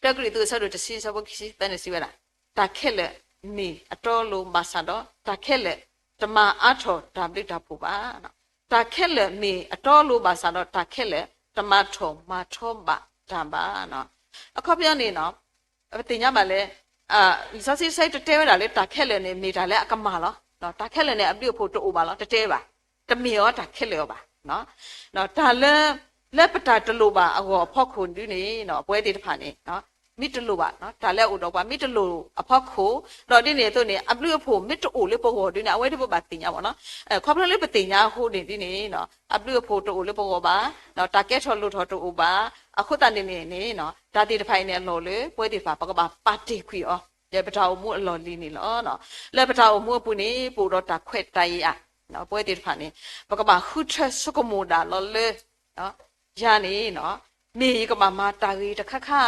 တၢကရံၣ်သူးအဆၢဒိၣ်တဆံ အဆၢဖိခံဆံသၢန့ၣ်စံးဝဲဒၣ်, တၢ်ခဲလၢာ်မ့ၢ်အတီအလိၤဘၣ်ဆၣ်ဒီး တၢ်ခဲလၢာ်တမၤအါထီၣ်တၢ်ဘျုးတၢ်ဖှိၣ်ဘၣ်. တၢ်ခဲလၢာ်မ့ၢ်အတီအလိၤဘၣ်ဆၣ်ဒီး တၢ်ခဲလၢာ်တမၤထီၣ်မၤထီဘၣ်တၢ်ဘၣ်. အခီပညီန့ၣ် ပသ့ၣ်ညါဘၣ်လၢ လံာ်စီဆှံတဆၢအံၤတတဲဝဲဒၣ်လၢ တၢ်ခဲလၢာ်န့ၣ် မ့ၢ်တၢ်လၢအကမၣ်လီၤ. တၢ်ခဲလၢာ်န့ၣ် အဘျုးအဖှိၣ်တအိၣ်ဘၣ်လီၤ တတဲဘၣ်, တမ့ၢ်အီၤတၢ်ခဲလၢာ်အီၤဘၣ်. တၢ်လၢ လၢပတၢ်တလိၣ်ဘၣ်အဂီၢ်အဖီခိၣ်ဒ်န့ၣ် ပဝဲသ့ၣ်တဖၣ်န့ၣ် မ့ၢ်တလိၣ်ဘၣ် တၢ်လၢအအိၣ်ဒီးပှၤမ့ၢ်တလိၣ်အဖီခိၣ်, ဒီးဒ်န့ၣ်အသိးန့ၣ် အဘျုးအဖှိၣ်မ့ၢ်တအိၣ်လၢပဂီၢ်ဒ်န့ၣ် အဝဲဒၣ်ပဘၣ်သ့ၣ်ညါမ့ၢ်နီၤ. ခီဖျိလၢပသ့ၣ်ညါအဃိန့ၣ်ဒ်န့ၣ် အဘျုးအဖှိၣ်တအိၣ်လၢပဂီၢ်ဘၣ်, တၢ်ကဲထီၣ်လိၣ်ထီၣ်တအိၣ်ဘၣ်. အဃိသတးန့ၣ်န့ၣ် တၢ်သ့ၣ်တဖၣ်အံၤန့ၣ် အလီၢ်လၢပဝဲသ့ၣ်တဖၣ် ပကဘၣ်ပာ်တ့ၢ်ကွံာ်အီၤ လၢပတၢ်အိၣ်မူအလီၢ်လံၤန့ၣ်လီၤ. လၢပတၢ်အိၣ်မူအပူၤန့ၣ် ပအိၣ်ဒီးတၢ်ခွဲးတၢ်ယာ်, ပဝဲသ့ၣ်တဖၣ်န့ၣ် ပကဘၣ်ဃုထၢဆိကမိၣ်ဒၣ်လီၤလၢ ယၤန့ၣ် မ့ၢ်ယကဘၣ်မၤတၢ်ဂ့ၤတခါခါ,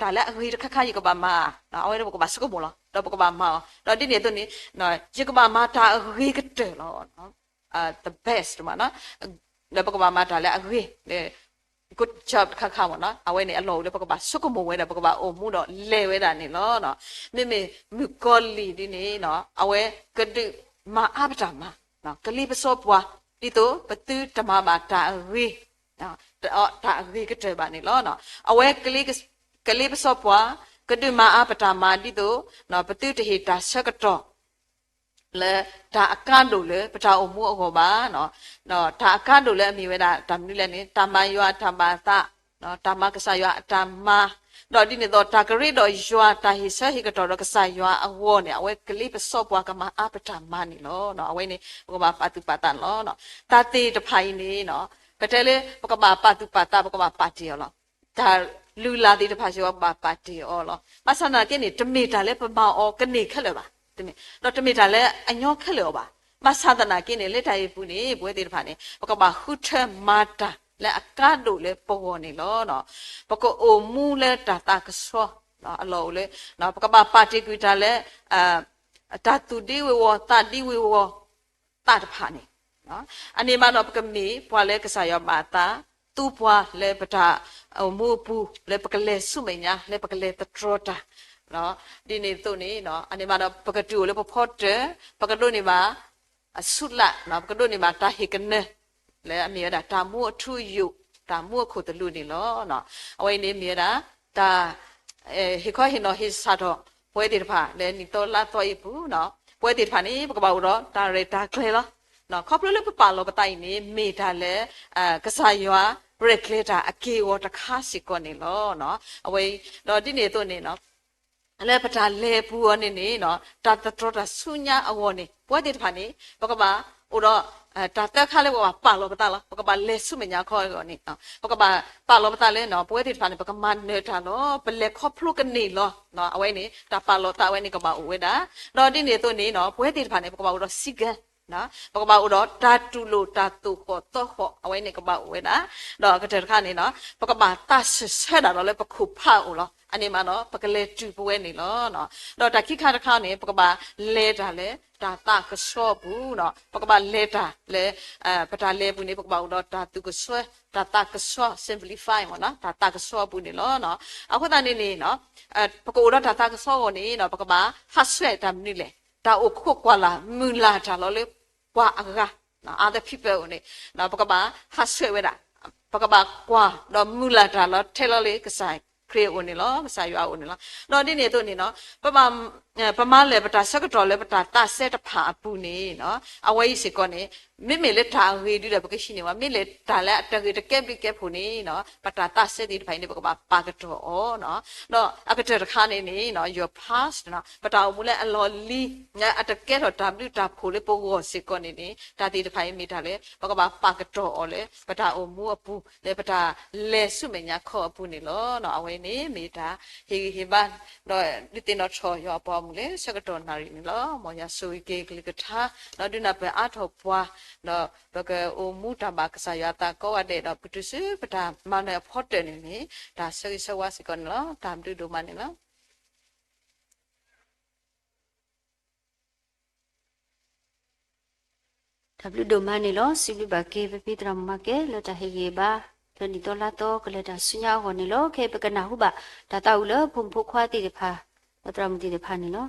တၢ်လၢအဂ့ၤတခါခါယကဘၣ်မၤ, အဝဲဒၣ်ပကဘၣ်ဆိကမိၣ်လီၤ ဒီးပကဘၣ်မၤအီၤ, ဒီးဒ်န့ၣ်အသိးန့ၣ် ယကဘၣ်မၤတၢ်အဂ့ၤကတၢၢ်လီၤ the best မ့ၢ်နီၤ, ဒီးပကဘၣ်မၤတၢ်လၢအဂ့ၤ good job တခါခါမ့ၢ်နီၤ, အဝဲန့ၣ်အလီၢ်အိၣ်လၢပကဘၣ်ဆိကမိၣ်ဝဲဒၣ် ပကဘၣ်အိၣ်မူဒီးလဲၤဝဲဒၣ်န့ၣ်လီၤ. မ့မ့ၢ်မုၣ်ကီၤလံၢ်ဒ်န့ၣ် အဝဲကဒုးမၤအါပတၢ်မၤ, ကလ့ပစီပှၤ ဒ်သိးပသုတမၤဘၣ်တၢ်အဂ့ၤ, တၢ်အဂ့ၤကတၢၢ်ဘၣ်န့ၣ်လီၤ. အဝဲ ကလ့ပစီပှၤ ကဒုးမၤအါပတၢ်မၤဒ်သိး ပသုတဟ့ၣ်တၢ်ဆၢကတီၢ် လၢတၢ်အကါဒိၣ်လၢပတၢ်အိၣ်မူအဂီၢ်ဘၣ်. တၢ်အကါဒိၣ်လၢအမ့ၢ်ဝဲဒၣ်တၢ်မနုၤလဲၣ်န့ၣ် တၢ်မၤယွၤအတၢ်ဘၣ်သး, တၢ်မၤကစၢ်ယွၤအတၢ်မၤ, ဒီးဒ်န့ၣ်အသိး တၢ်ကရ့ဒီးယွၤ တၢ်ဟ့ၣ်ဆၢဟ့ၣ်ကတီၢ်ဒီးကစၢ်ယွၤအဂီၢ်န့ၣ် အဝဲကလ့ပစီပှၤ ကမၤအါပတၢ်မၤန့ၣ်လီၤ. အဝဲန့ၣ် ပကဘၣ်ပာ်သူၣ်ပာ်သးန့ၣ်လီၤ. တၢ်သ့ၣ်တဖၣ်အံၤန့ၣ် ပတဲလၢ ပကဘၣ်ပာ်သူၣ်ပာ်သး ပကဘၣ်ပာ်တ့ၢ်အီၤလီၤ. တၢ်လုၢ်လၢ်သ့ၣ်တဖၣ်စ့ၢ်ကီး ပဘၣ်ပာ်တ့ၢ်အီၤလီၤ. ဘၣ်ဆၣ်သနာ်က့န့ၣ် တမ့ၢ်တၢ်လၢပမၤအီၤကန့ၢ်ခဲလၢာ်ဘၣ်. ဒီးတမ့ၢ်တၢ်လၢအညီခဲလၢာ်အီၤဘၣ်. ဘၣ်ဆၣ်သနာ်က့န့ၣ် လၢတၢ်အံၤအပူၤန့ၣ် ပဝဲသ့ၣ်တဖၣ်န့ၣ် ပကဘၣ်ဃုထၢမၤတၢ်လၢအကါဒိၣ်လၢပဂီၢ်န့ၣ်လီၤ. ပကအိၣ်မူလၢတၢ်သးကဆှီ အလီၢ်အိၣ်လၢ ပကဘၣ်ပာ်တ့ၢ်ကွံာ်တၢ်လၢ တၢ်သူၣ်ဒ့ဝ့ၤဝီၤ သးဒ့ဝံၤဝီၤ သးတဖၣ်န့ၣ် အန့ၣ်မးဒီး ပကမ့ၢ်ပှၤလၢကစၢ်ယွၤဘၣ်အသး သူပှၤလၢပတၢ်အိၣ်မူအပူၤ လၢပကလဲၤဆူမဲာ်ညါ လၢပကလဲၤသတြီၤတၢ် ဒ်န့ၣ်အသိးန့ၣ် အန့ၣ်မးဒီး ပကတုၤအိၣ်လၢပဖီတၢၣ် ပကဒိးန့ၢ်ဘၣ် အဆူးလၢ် ပကဒိးန့ၢ်ဘၣ်တၢ်ဟ့ၣ်ကနၢ လၢအမ့ၢ်ဝဲဒၣ်တၢ်မူအထူအယိာ် တၢ်မူအခိၣ်သလုးန့ၣ်လီၤ. အဝဲအံၤန့ၣ်မ့ၢ်ဝဲဒၣ် တၢ် ဟ့ၣ်ခီဟ့ၣ်နီၤဟ့ၣ်ဆၢထီၣ် ပဝဲသ့ၣ်တဖၣ်လၢနံၣ်သီလါသီအံၤအပူၤ ပဝဲသ့ၣ်တဖၣ်န့ၣ် ပကဘၣ်အိၣ်ဒီးတၢ်ရဲၣ်တၢ်ကျဲၤလီၤ. ခီဖျိလၢပပာ်လီၤပသးအံၤန့ၣ် မ့ၢ်တၢ်လၢ ကစၢ်ယွၤရဲၣ်ကျဲၤတၢ်အက့ၢ်အဂီၤတခါစ့ၢ်ကီးန့ၣ်လီၤ. အဝဲ ဒီးဒ်န့ၣ်အသိးန့ၣ် လၢပတၢ်လဲၤပူၤအီၤန့ၣ်န့ၣ် တၢ်သတြီၤတၢ်ဆူညါအဂီၢ်န့ၣ် ပဝဲသ့ၣ်တဖၣ်န့ၣ် ပကဘၣ်အိၣ်ဒီး တၢ်သၢခါလၢပကဘၣ်ပာ်လီၤပသးလီၤ. ပကဘၣ်လဲၤဆူမဲာ်ညါခီအဂီၢ်န့ၣ် ပကဘၣ်ပာ်လီၤပသးလၢ ပဝဲသ့ၣ်တဖၣ်န့ၣ် ပကမၤနၢၤတၢ်လီၤ. ပလဲၤခီဖျိကန့ၢ်လီၤ. အဝဲန့ၣ် တၢ်ပာ်လီၤသးဝဲန့ၣ်ကဘၣ်အိၣ်ဝဲဒၣ် ဒီးဒ်န့ၣ်အသိးန့ၣ် ပဝဲသ့ၣ်တဖၣ်န့ၣ် ပကဘၣ်အိၣ်ဒီးစံကဲ ပကဘၣ်အိၣ်ဒီးတၢ်တူၢ်လိာ်တၢ်သိၣ်ဃီၣ်သီဃီၣ် အဝဲန့ၣ်ကဘၣ်အိၣ်ဝဲဒၣ် ဒီးအကတၢၢ်တခါန့ၣ် ပကဘၣ်သးဆၢဆၢဒၣ်ဒီးလၢပခိၣ်ဖးအအိၣ်လီၤ. အန့ၣ်မးဒီး ပကလဲၤတုၤပဝဲန့ၣ်လီၤ. ဒီးတၢ်ခံခါတခါန့ၣ် ပကဘၣ်လဲၤတၢ်လၢတၢ်သးကဆှီအပူၤ ပကဘၣ်လဲၤတၢ်လၢ ပတၢ်လဲၤအပူၤန့ၣ် ပကဘၣ်အိၣ်ဒီးတၢ်သူၣ်ကဆှီ တၢ်သးကဆှီ simplify မ့ၢ်နီၤ တၢ်သးကဆှီအပူၤန့ၣ်လီၤ. အဃိသတးန့ၣ်န့ၣ် ပကအိၣ်ဒီးတၢ်သးကဆှီအဂီၢ်န့ၣ် ပကဘၣ်ဟးဆှဲးတၢ်မနုၤလဲၣ် တၢ်အိၣ်ခိးကွၢ်လၢ်မုၢ်လၢ်တၢ်လီၤလၢပှၤအဂၤ other people အအိၣ်န့ၣ် ပကဘၣ်ဟးဆှဲးဝဲဒၣ် ပကဘၣ်ကွၢ်ဒီးမုၢ်လၢ်တၢ်လီၤထဲလီၤလၢကစၢ်ခရံာ်အအိၣ်န့ၣ်လီၤ ကစၢ်ယွၤအအိၣ်န့ၣ်လီၤ. ဒီးဒ်န့ၣ်အသိးန့ၣ် ပမၤ ပမၤလၢာ်ပတၢ်ဆၢကတီၢ်လၢပတၢ်သးစဲတဖၣ်အပူၤန့ၣ် အဝဲအံၤစ့ၢ်ကီးန့ၣ် မ့မ့ၢ်လၢတၢ်အဂ့ၤဒုဒီးပကဟံးန့ၢ်ဝဲ မ့ၢ်လၢတၢ်လၢအတဂ့ၤတကဲဘျုးကဲဖှိၣ်န့ၣ် ပတၢ်သးစဲသ့ၣ်တဖၣ်အံၤန့ၣ် ပကဘၣ်ပာ်ကတီၢ်အီၤ ဒီးအကတၢၢ်တခါန့ၣ်န့ၣ် your past ပတၢ်အိၣ်မူလၢအလီၢ်လံၤ လၢအတကဲထီၣ်တၢ်ဘျုးတၢ်ဖှိၣ်လၢပဂီၢ်စ့ၢ်ကီးန့ၣ်န့ၣ် တၢ်သ့ၣ်တဖၣ်အံၤမ့ၢ်တၢ်လၢ ပကဘၣ်ပာ်ကတီၢ်အီၤလၢ ပတၢ်အိၣ်မူအပူၤ လၢပတၢ်လဲၤဆူမဲာ်ညါခီအပူၤန့ၣ်လီၤ. အဝဲန့ၣ်မ့ၢ်တၢ်ဟ့ၣ်ဂံၢ်ဟ့ၣ်ဘါ ဒီးဒုးသ့ၣ်နီၣ်ထီၣ်ယွၤအပှၤဂီၢ်မုၢ်လၢဆၢကတီၢ်နၣ်ရံၣ်န့ၣ်လီၤ. မ်ယွၤဆိၣ်ဂ့ၤက့ၤကလုၢ်ကထါ ဒီးဒုးနၢ်ပၢၢ်အါထီၣ်ပှၤ ဒီးပကအိၣ်မူတၢ်ဘၣ်ကစၢ်ယွၤအသးကိးဂၤဒဲး ဒီးပကတုၤဆူပတၢ်မၤနၢၤအဖီတၢၣ်န့ၣ်န့ၣ် တၢ်ဆၢဂ့ၤဆၢဝါစ့ၢ်ကီးန့ၣ်လီၤ. တၢ်ဘျုးဒိၣ်မးန့ၣ်လီၤ. တၢ်ဘျုးဒိၣ်မးန့ၣ်လီၤ. စံးဘျုးဘၣ်က့ၤပဖံသရၣ်မုၣ်မၤကဲ လၢတၢ်ဟ့ၣ်ဂံၢ်ဟ့ၣ်ဘါ လၢနံၣ်သီလါသီကလဲၤတၢ်ဆူညါအဂီၢ်န့ၣ်လီၤ. ခဲအံၤပကနၢ်ဟူဘၣ် တၢ်သးဝံၣ်လၢဖိမုၣ်ဖိခွါသ့ၣ်တဖၣ် ဒီးသရၣ်မုၣ်သ့ၣ်တဖၣ်န့ၣ်လီၤ.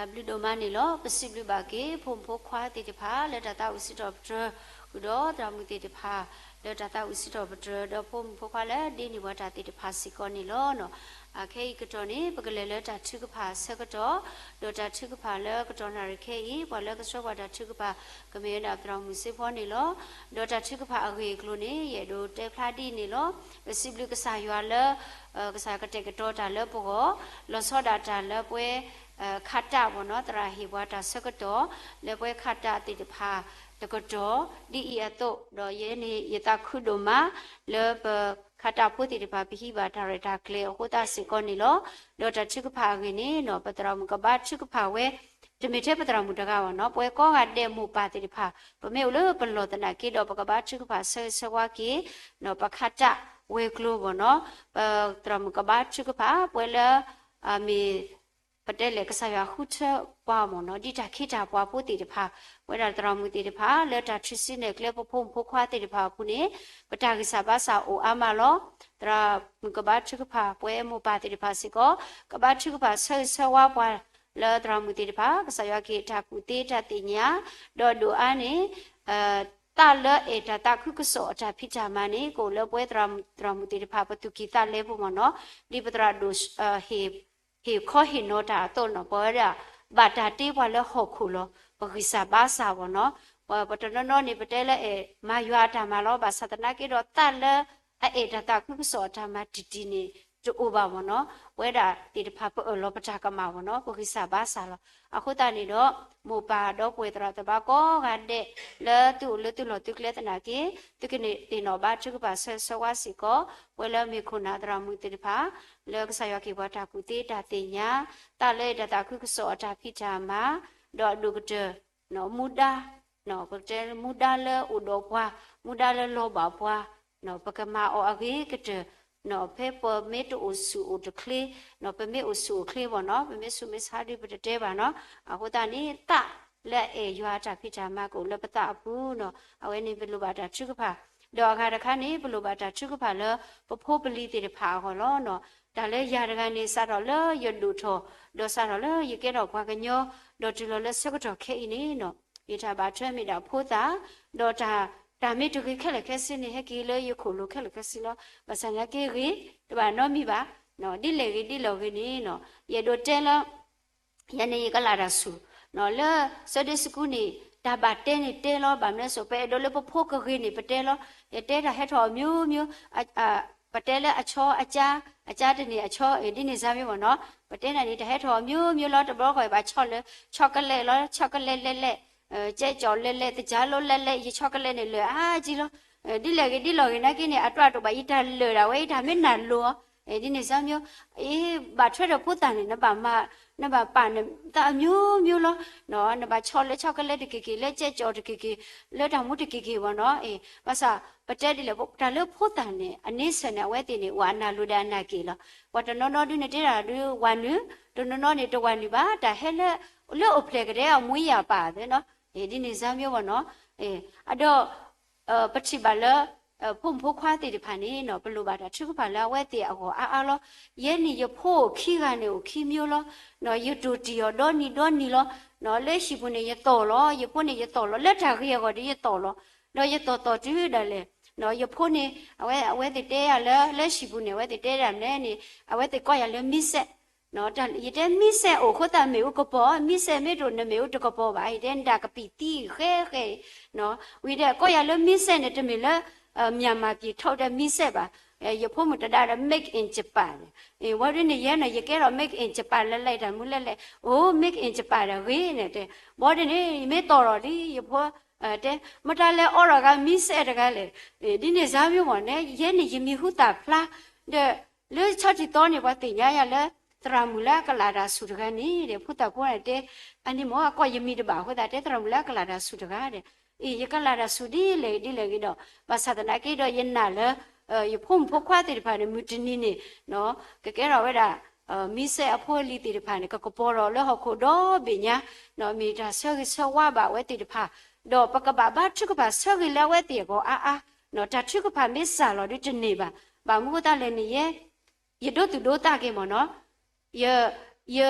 တၢ်ဘျုးဒိၣ်မးန့ၣ်လီၤ. ပစံးဘျုးဘၣ်က့ၤ ဖိမုၣ်ဖိခွါသ့ၣ်တဖၣ် လၢတၢ်သးဝံၣ်စံးထီၣ်ပတြၢၤ, ဃုာ်ဒီးသရၣ်မုၣ်သ့ၣ်တဖၣ် လၢတၢ်သးဝံၣ်စံးထီၣ်ပတြၢၤ, ဒီးဖိမုၣ်ဖိခွါလၢဒ့န့ၢ်ပှၤတၢ်သ့ၣ်တဖၣ်စ့ၢ်ကီးန့ၣ်လီၤ. အခဲအံၤကတီၢ်န့ၣ် ပကလဲၤလၢတၢ်ထုကဖၣ်ဆၢကတီၢ်, ဒီးတၢ်ထုကဖၣ်လၢကတီၢ်နၣ်ရံၣ်ခဲအံၤ ပှၤလၢကဆှၢပှၤတၢ်ထုကဖၣ် ကမ့ၢ်ဝဲဒၣ်သရၣ်မုၣ်စ့ဖီန့ၣ်လီၤ. ဒီးတၢ်ထုကဖၣ်အဂ့ၢ်အကျိၤန့ၣ် ယအဲၣ်ဒိးတဲဖျါဒ်အံၤန့ၣ်လီၤ. ပစံးဘျုးကစၢ်ယွၤလၢ ကစၢ်ယွၤကတဲာ်ကတီၤတၢ်လၢပဂီၢ်, လီၤဆီဒၣ်တၢ်လၢပဝဲ ခးတၢ်ဘၣ်နီၤ သရၣ်ဟ့ၣ်ပှၤတၢ်ဆၢကတီၢ် လၢပဝဲခးတၢ်သ့ၣ်တဖၣ်တကတီၢ် ဒ်အံၤအသိး, ဒီးယဲန့ၣ်ယသးခုဒိၣ်မး လၢပခးတၢ်ဖိသ့ၣ်တဖၣ် ပဟံးဘၣ်တၢ်ရဲၣ်တၢ်ကျဲၤအဃိသတးစ့ၢ်ကီးန့ၣ်လီၤ. ဒီးတၢ်ထုကဖၣ်အဂ့ၢ်န့ၣ်နီၤ ပသရၣ်မုၣ်ကဘါထုကဖၣ်ဝဲ တမ့ၢ်ထဲပသရၣ်မုၣ်တဂၤဘၣ်နီၤ ပဝဲကိးဂၤဒဲးမိၢ်ပၢ်သ့ၣ်တဖၣ် ပမ့ၢ်အိၣ်လၢပလီၢ်သနာ်က့ဒီး ပကဘါထုကဖၣ်ဆၢဂ့ၤဆၢဝါက့ၤ ပခးတၢ်ဝဲၤကျိၤဘၣ်နီၤ ပသရၣ်မုၣ်ကဘါထုကဖၣ် ပဝဲလၢ မ့ၢ် ပတဲလဲၣ်ကစၢ်ယွၤဃုထၢပှၤမ့ၢ်နီၤ ဒ်တၢ်ခ့တၢ်ပှၤဖိသ့ၣ်တဖၣ် ပဝဲဒၣ်သရၣ်မုၣ်သ့ၣ်တဖၣ် လၢတၢ်ထုးစုနဲၣ်ကျဲပဖိမုၣ်ဖိခွါသ့ၣ်တဖၣ်အပူၤန့ၣ် ပတၢ်ဂံၢ်စၢ်ဘါစၢ်အိၣ်အါမးလီၤ. သရၣ်မုၣ်ကဘါထုကဖၣ် ပဝဲမိၢ်ပၢ်သ့ၣ်တဖၣ်စ့ၢ်ကီး ကဘါထုကဖၣ်ဆၢဂ့ၤဆၢဝါပှၤ လၢသရၣ်မုၣ်သ့ၣ်တဖၣ် ကစၢ်ယွၤကဟ့ၣ်တၢ်ကူၣ်သ့တၢ်သ့ၣ်ညါ ဒီးဒိၣ်အါန့ၣ် သးလၢအဲၣ်တၢ်သးခုကစီၣ်အတၢ်ဖံးတၢ်မၤန့ၣ် ကအိၣ်လၢပဝဲသရၣ်မုၣ်သ့ၣ်တဖၣ် ပသူၣ်ကံၢ်သးလဲပူၤမ့ၢ်နီၤ ဒ်ပသရၣ်ဒိၣ် ဟ့ၣ်ခီဟ့ၣ်နီၤတၢ်အသိးနီၤ ပဝဲဒၣ် ဘၣ်တၢ်တ့ပှၤလၢဟီၣ်ခိၣ်လီၤ ပဂံၢ်စၢ်ဘါစၢ်ဘၣ်နီၤ ပတနီၤနီၤန့ၣ် ပတဲလၢအဲၣ်မၤယွၤအတၢ်မၤလီၤ ဘၣ်ဆၣ်သနာ်က့ဒီး သးလၢအအဲၣ်တၢ်သးခုကစီၣ်အတၢ်မၤတံၢ်တံၢ်န့ၣ် တအိၣ်ဘၣ်မ့ၢ်နီၤ ပဝဲဒၣ်သ့ၣ်တဖၣ်ပအၢၣ်လီၤပတၢ်ကမၣ်ဘၣ်နီၤ ပဂံၢ်စၢ်ဘါစၢ်လီၤ. အဃိသတးန့ၣ်ဒီး မိၢ်ပၢ်ဒီးပှဲၤသရၣ်သမါကိးဂၤဒဲး လၢသုအိၣ်လၢသုလီၢ်သုကျဲသနာ်က့ သုကန့ၢ်သ့ၣ်နီၣ်ဘါထုကဖၣ်ဆၢဂ့ၤဆၢဝါစ့ၢ်ကီး ပဝဲလၢမ့ၢ်ခိၣ်နၢ်သရၣ်မုၣ်သ့ၣ်တဖၣ် လၢကစၢ်ယွၤကဟ့ၣ်ပှၤတၢ်ကူၣ်သ့တၢ်သ့ၣ်ညါ သးလၢအဲၣ်တၢ်သးခုကစီၣ်အတၢ်ဖံးတၢ်မၤ ဒီးအဒိၣ်ကတၢၢ် မူဒါ ပတဲမူဒါလၢအိၣ်ဒီးပှၤ မူဒါလၢလီၤဘၣ်ပှၤ ပကမၤအီၤအဂ့ၤကတၢၢ် ဖဲပမ့ၢ်တအိၣ်ဆူၣ်အိၣ်တချ့ ပမ့ၢ်အိၣ်ဆူၣ်အိၣ်ချ့ဘၣ်နီၤ ပမ့ၢ်ဆူးမ့ၢ်ဆါဒုးပတတဲဘၣ်နီၤ အဃိသတးန့ၣ် သးလၢအအဲၣ်ယွၤအတၢ်ဖံးတၢ်မၤကအိၣ်လၢပသးအပူၤနီၤ အဝဲန့ၣ်ပလိၣ်ဘၣ်တၢ်ထုကဖၣ် ဒီးအဂၤတခါန့ၣ် ပလိၣ်ဘၣ်တၢ်ထုကဖၣ်လၢ ပဖိပလံၤသ့ၣ်တဖၣ်အဂီၢ်လီၤနီၤ တၢ်လၢယၤတဂၤန့ၣ် စးထီၣ်လၢယဒိၣ်ထီၣ် ဒီးစးထီၣ်လၢယကဲထီၣ်ပှၤကညီ ဒီးတုၤလီၤလၢဆၢကတီၢ်ခဲအံၤန့ၣ်နီၤ ယတၢ်ဘၣ်ထွဲမ့ၢ်ဒၣ်ဖိသၣ် ဒီးတၢ် တၢ်မ့ၢ်တဂ့ၤခဲလၢာ်ခဲဆ့န့ၣ် ဟဲက့ၤလၢယခိၣ်လိၤခဲလၢာ်ခဲဆ့လီၤ. ဘၣ်ဆၣ်သနာ်က့ဂ့ၤ တဘၣ်နီတမံၤဘၣ် ဒ်လဲၣ်ဂ့ၤဒ်လဲၣ်ဂ့ၤန့ၣ်နီၤ ယအဲၣ်ဒိးတဲလၢ ယၤန့ၣ်ယကလၤတၢ်ဆူၣ် လၢ Sunday School န့ၣ် တၢ်ဘၣ်တဲန့ၣ်တဲလီၤ ဘၣ်မနုၤအဃိ ပအဲၣ်ဒိးလၢပဖိကဂ့ၤန့ၣ် ပတဲလီၤ ယတဲတၢ်ဟဲထီၣ်အမျိုးမျိုး ပတဲလၢအဆီအကါ အကါတန့ၢ်အဆီ ဒ်န့ၣ်စါမ့ၢ်မ့ၢ်နီၤ ပတဲနၤန့ၣ် တၢ်ဟဲထီၣ်အမျိုးမျိုးလီၤ တဘျီဃီဘၣ်ဆီလၢ chocolate လီၤ chocolate လဲၣ်လဲၣ် ကဲကၠီၣ်လဲၣ်လဲၣ် သကြားလိၤလဲၣ်လဲၣ် ယ chocolate န့ၣ်လၢာ်အါကံလီၤ ဒ်လဲၣ်ဂ့ၤဒ်လဲၣ်ဂ့ၤနာ်က့န့ၣ် အတၢ်တိာ်ဘၣ်ယတၢ်လၢာ်ဒၣ်ဝဲ ယတၢ်မ့ၢ်နၢ်လိၤအီၤ ဒ်န့ၣ်စါမ့ၢ် အ့ ဘၣ်ထွဲဒီးဖိသၣ်န့ၣ် နဘၣ်မၤ နဘၣ်ပာ်နသးအမျိုးမျိုးလီၤ နဘၣ်ဆီလၢ chocolate တက့ၢ်က့ၢ် လၢကဲကၠီၣ်တက့ၢ်က့ၢ် လၢတၢ်မူတက့ၢ်က့ၢ်ဘၣ်နီၤ အ့ ဘၣ်ဆၣ် ပတဲဒ်လဲၣ် တၢ်လၢဖိသၣ်န့ၣ် အန့ဆၢၣ်န့ၣ် အဝဲသ့ၣ်န့ၣ် အိၣ်အနၢ်လိၤဒီးအနၢ်က့ၣ်လီၤ ပှၤတနီၤနီၤဒုးန့ၣ်တဲတၢ်ဒုးဝၤနုာ် တနီၤနီၤန့ၣ် တဝၤနုာ်ဘၣ် တၢ်ဟဲလၢ လၢအိၣ်ဖျဲၣ်ကဒဲအမူယၤပာ်သ့နီၤ ဒ်န့ၣ်စါမ့ၢ်ဘၣ်နီၤ အဒီး ပထံၣ်ဘၣ်လၢ ဖိမုၣ်ဖိခွါသ့ၣ်တဖၣ်န့ၣ်နီၤ ပလိၣ်ဘၣ်တၢ်ထုကဖၣ်လၢအဝဲသ့ၣ်အဂီၢ်အါအါလီၤ ယဲန့ၣ်ယဖိအိၣ်ခံဂၤန့ၣ်အိၣ်ခံမျိုးလီၤ ယတိၢ်တံၢ်အီၤဒီနံၤဒီနံၤလီၤ လၢဟံၣ်ပူၤန့ၣ်ယသီၣ်လီၤ ယဖိန့ၣ်ယသီၣ်လီၤ လၢတၢ်ဂ့ၤအဂီၢ်ဒီးယသီၣ်လီၤ ဒီးယသီၣ်သီၣ်တုၤဒၣ်လဲာ် ယဖိန့ၣ် အဝဲ အဝဲသ့ၣ်တဲယၤလၢ လၢဟံၣ်ပူၤန့ၣ် အဝဲသ့ၣ်တဲဒၣ်မနုၤန့ၣ် အဝဲသ့ၣ်ကိးယၤလၢမံစဲး ယတဲမံစဲးအိၣ်အဃိသတး မ့ၣ်အူကပီၤ မံစဲးမ့ၢ်တအိၣ် နမ့ၣ်အူတကပီၤဘၣ် ယတဲနတၢ်ကပံာ်သံဃဲဃဲ ဝံၤဒီးကိးယၤလၢမံစဲးန့ၣ် တမ့ၢ်လၢ မြန်မာပြည်ထုတ်တဲ့မံစဲးဘၣ် ယဖိမုၣ်တဒါဒီး made in Japan န့ၣ် ဘီဒ်န့ၣ် ယဲန့ၣ် ယကဲထီၣ် made in Japan လဲၣ်လဲၣ် တၢ်မူလဲၣ်လဲၣ် အိၣ် made in Japan ဒီးဂ့ၤန့ၣ်တဲ ဘီဒ်န့ၣ် ယမ့ၢ်သီၣ်လီၤလံ ယဖိ တဲ မတၤလဲၣ်အိးထီၣ်ဂၤမံစဲးတဂၤလဲၣ် ဒ်န့ၣ်စါမ့ၢ်မ့ၢ်န့ၣ် ယဲန့ၣ်ယမံၤဟူသၣ်ဖျါ ဒီး လၢဆီတံၢ်သီန့ၣ် ပှၤသ့ၣ်ညါယၤလၢ သရၣ်မုၣ်လၢအကလၤတၢ်ဆူၣ်တဂၤန့ၣ် ဒီးဖိသၣ်ဖိန့ၣ်တဲ အန့ၣ်မ့ၢ်အကိးယမံၤတဘၣ်အဃိသတး တဲသရၣ်မုၣ်လၢအကလၤတၢ်ဆူၣ်တဂၤဒီး အ့ၣ် ယကလၤတၢ်ဆူၣ်ဒ်လဲၣ်ဒ်လဲၣ်ဂ့ၤဒီး ဘၣ်ဆၣ်သနာ်က့ဒီး ယနာ်လၢ ယဖိမုၣ်ဖိခွါသ့ၣ်တဖၣ်န့ၣ် မုၢ်တနံၤန့ၣ် ကကဲထီၣ်ဝဲဒၣ် မံစဲးအဖိအလံၤသ့ၣ်တဖၣ်န့ၣ် ကကပီၤထီၣ်လၢဟီၣ်ခိၣ်ဒီဘ့ၣ်ညါ မ့ၢ်တၢ်ဆၢဂ့ၤဆၢဝါဘၣ်အဝဲသ့ၣ်တဖၣ် ဒီးပကဘၣ်ဘါထုကဖၣ်ဆၢဂ့ၤလၢအဝဲသ့ၣ်အဂီၢ်အါအါ တၢ်ထုကဖၣ်မ့ၢ်စၢ်လီၤဒုးတန့ၢ်ဘၣ် ဘၣ်မနုၤအဃိသတးလဲၣ်န့ၣ် ယဲ ယဒိသူၣ်ဒိသးက့ၤမ့ၢ်နီၤ ယ ယ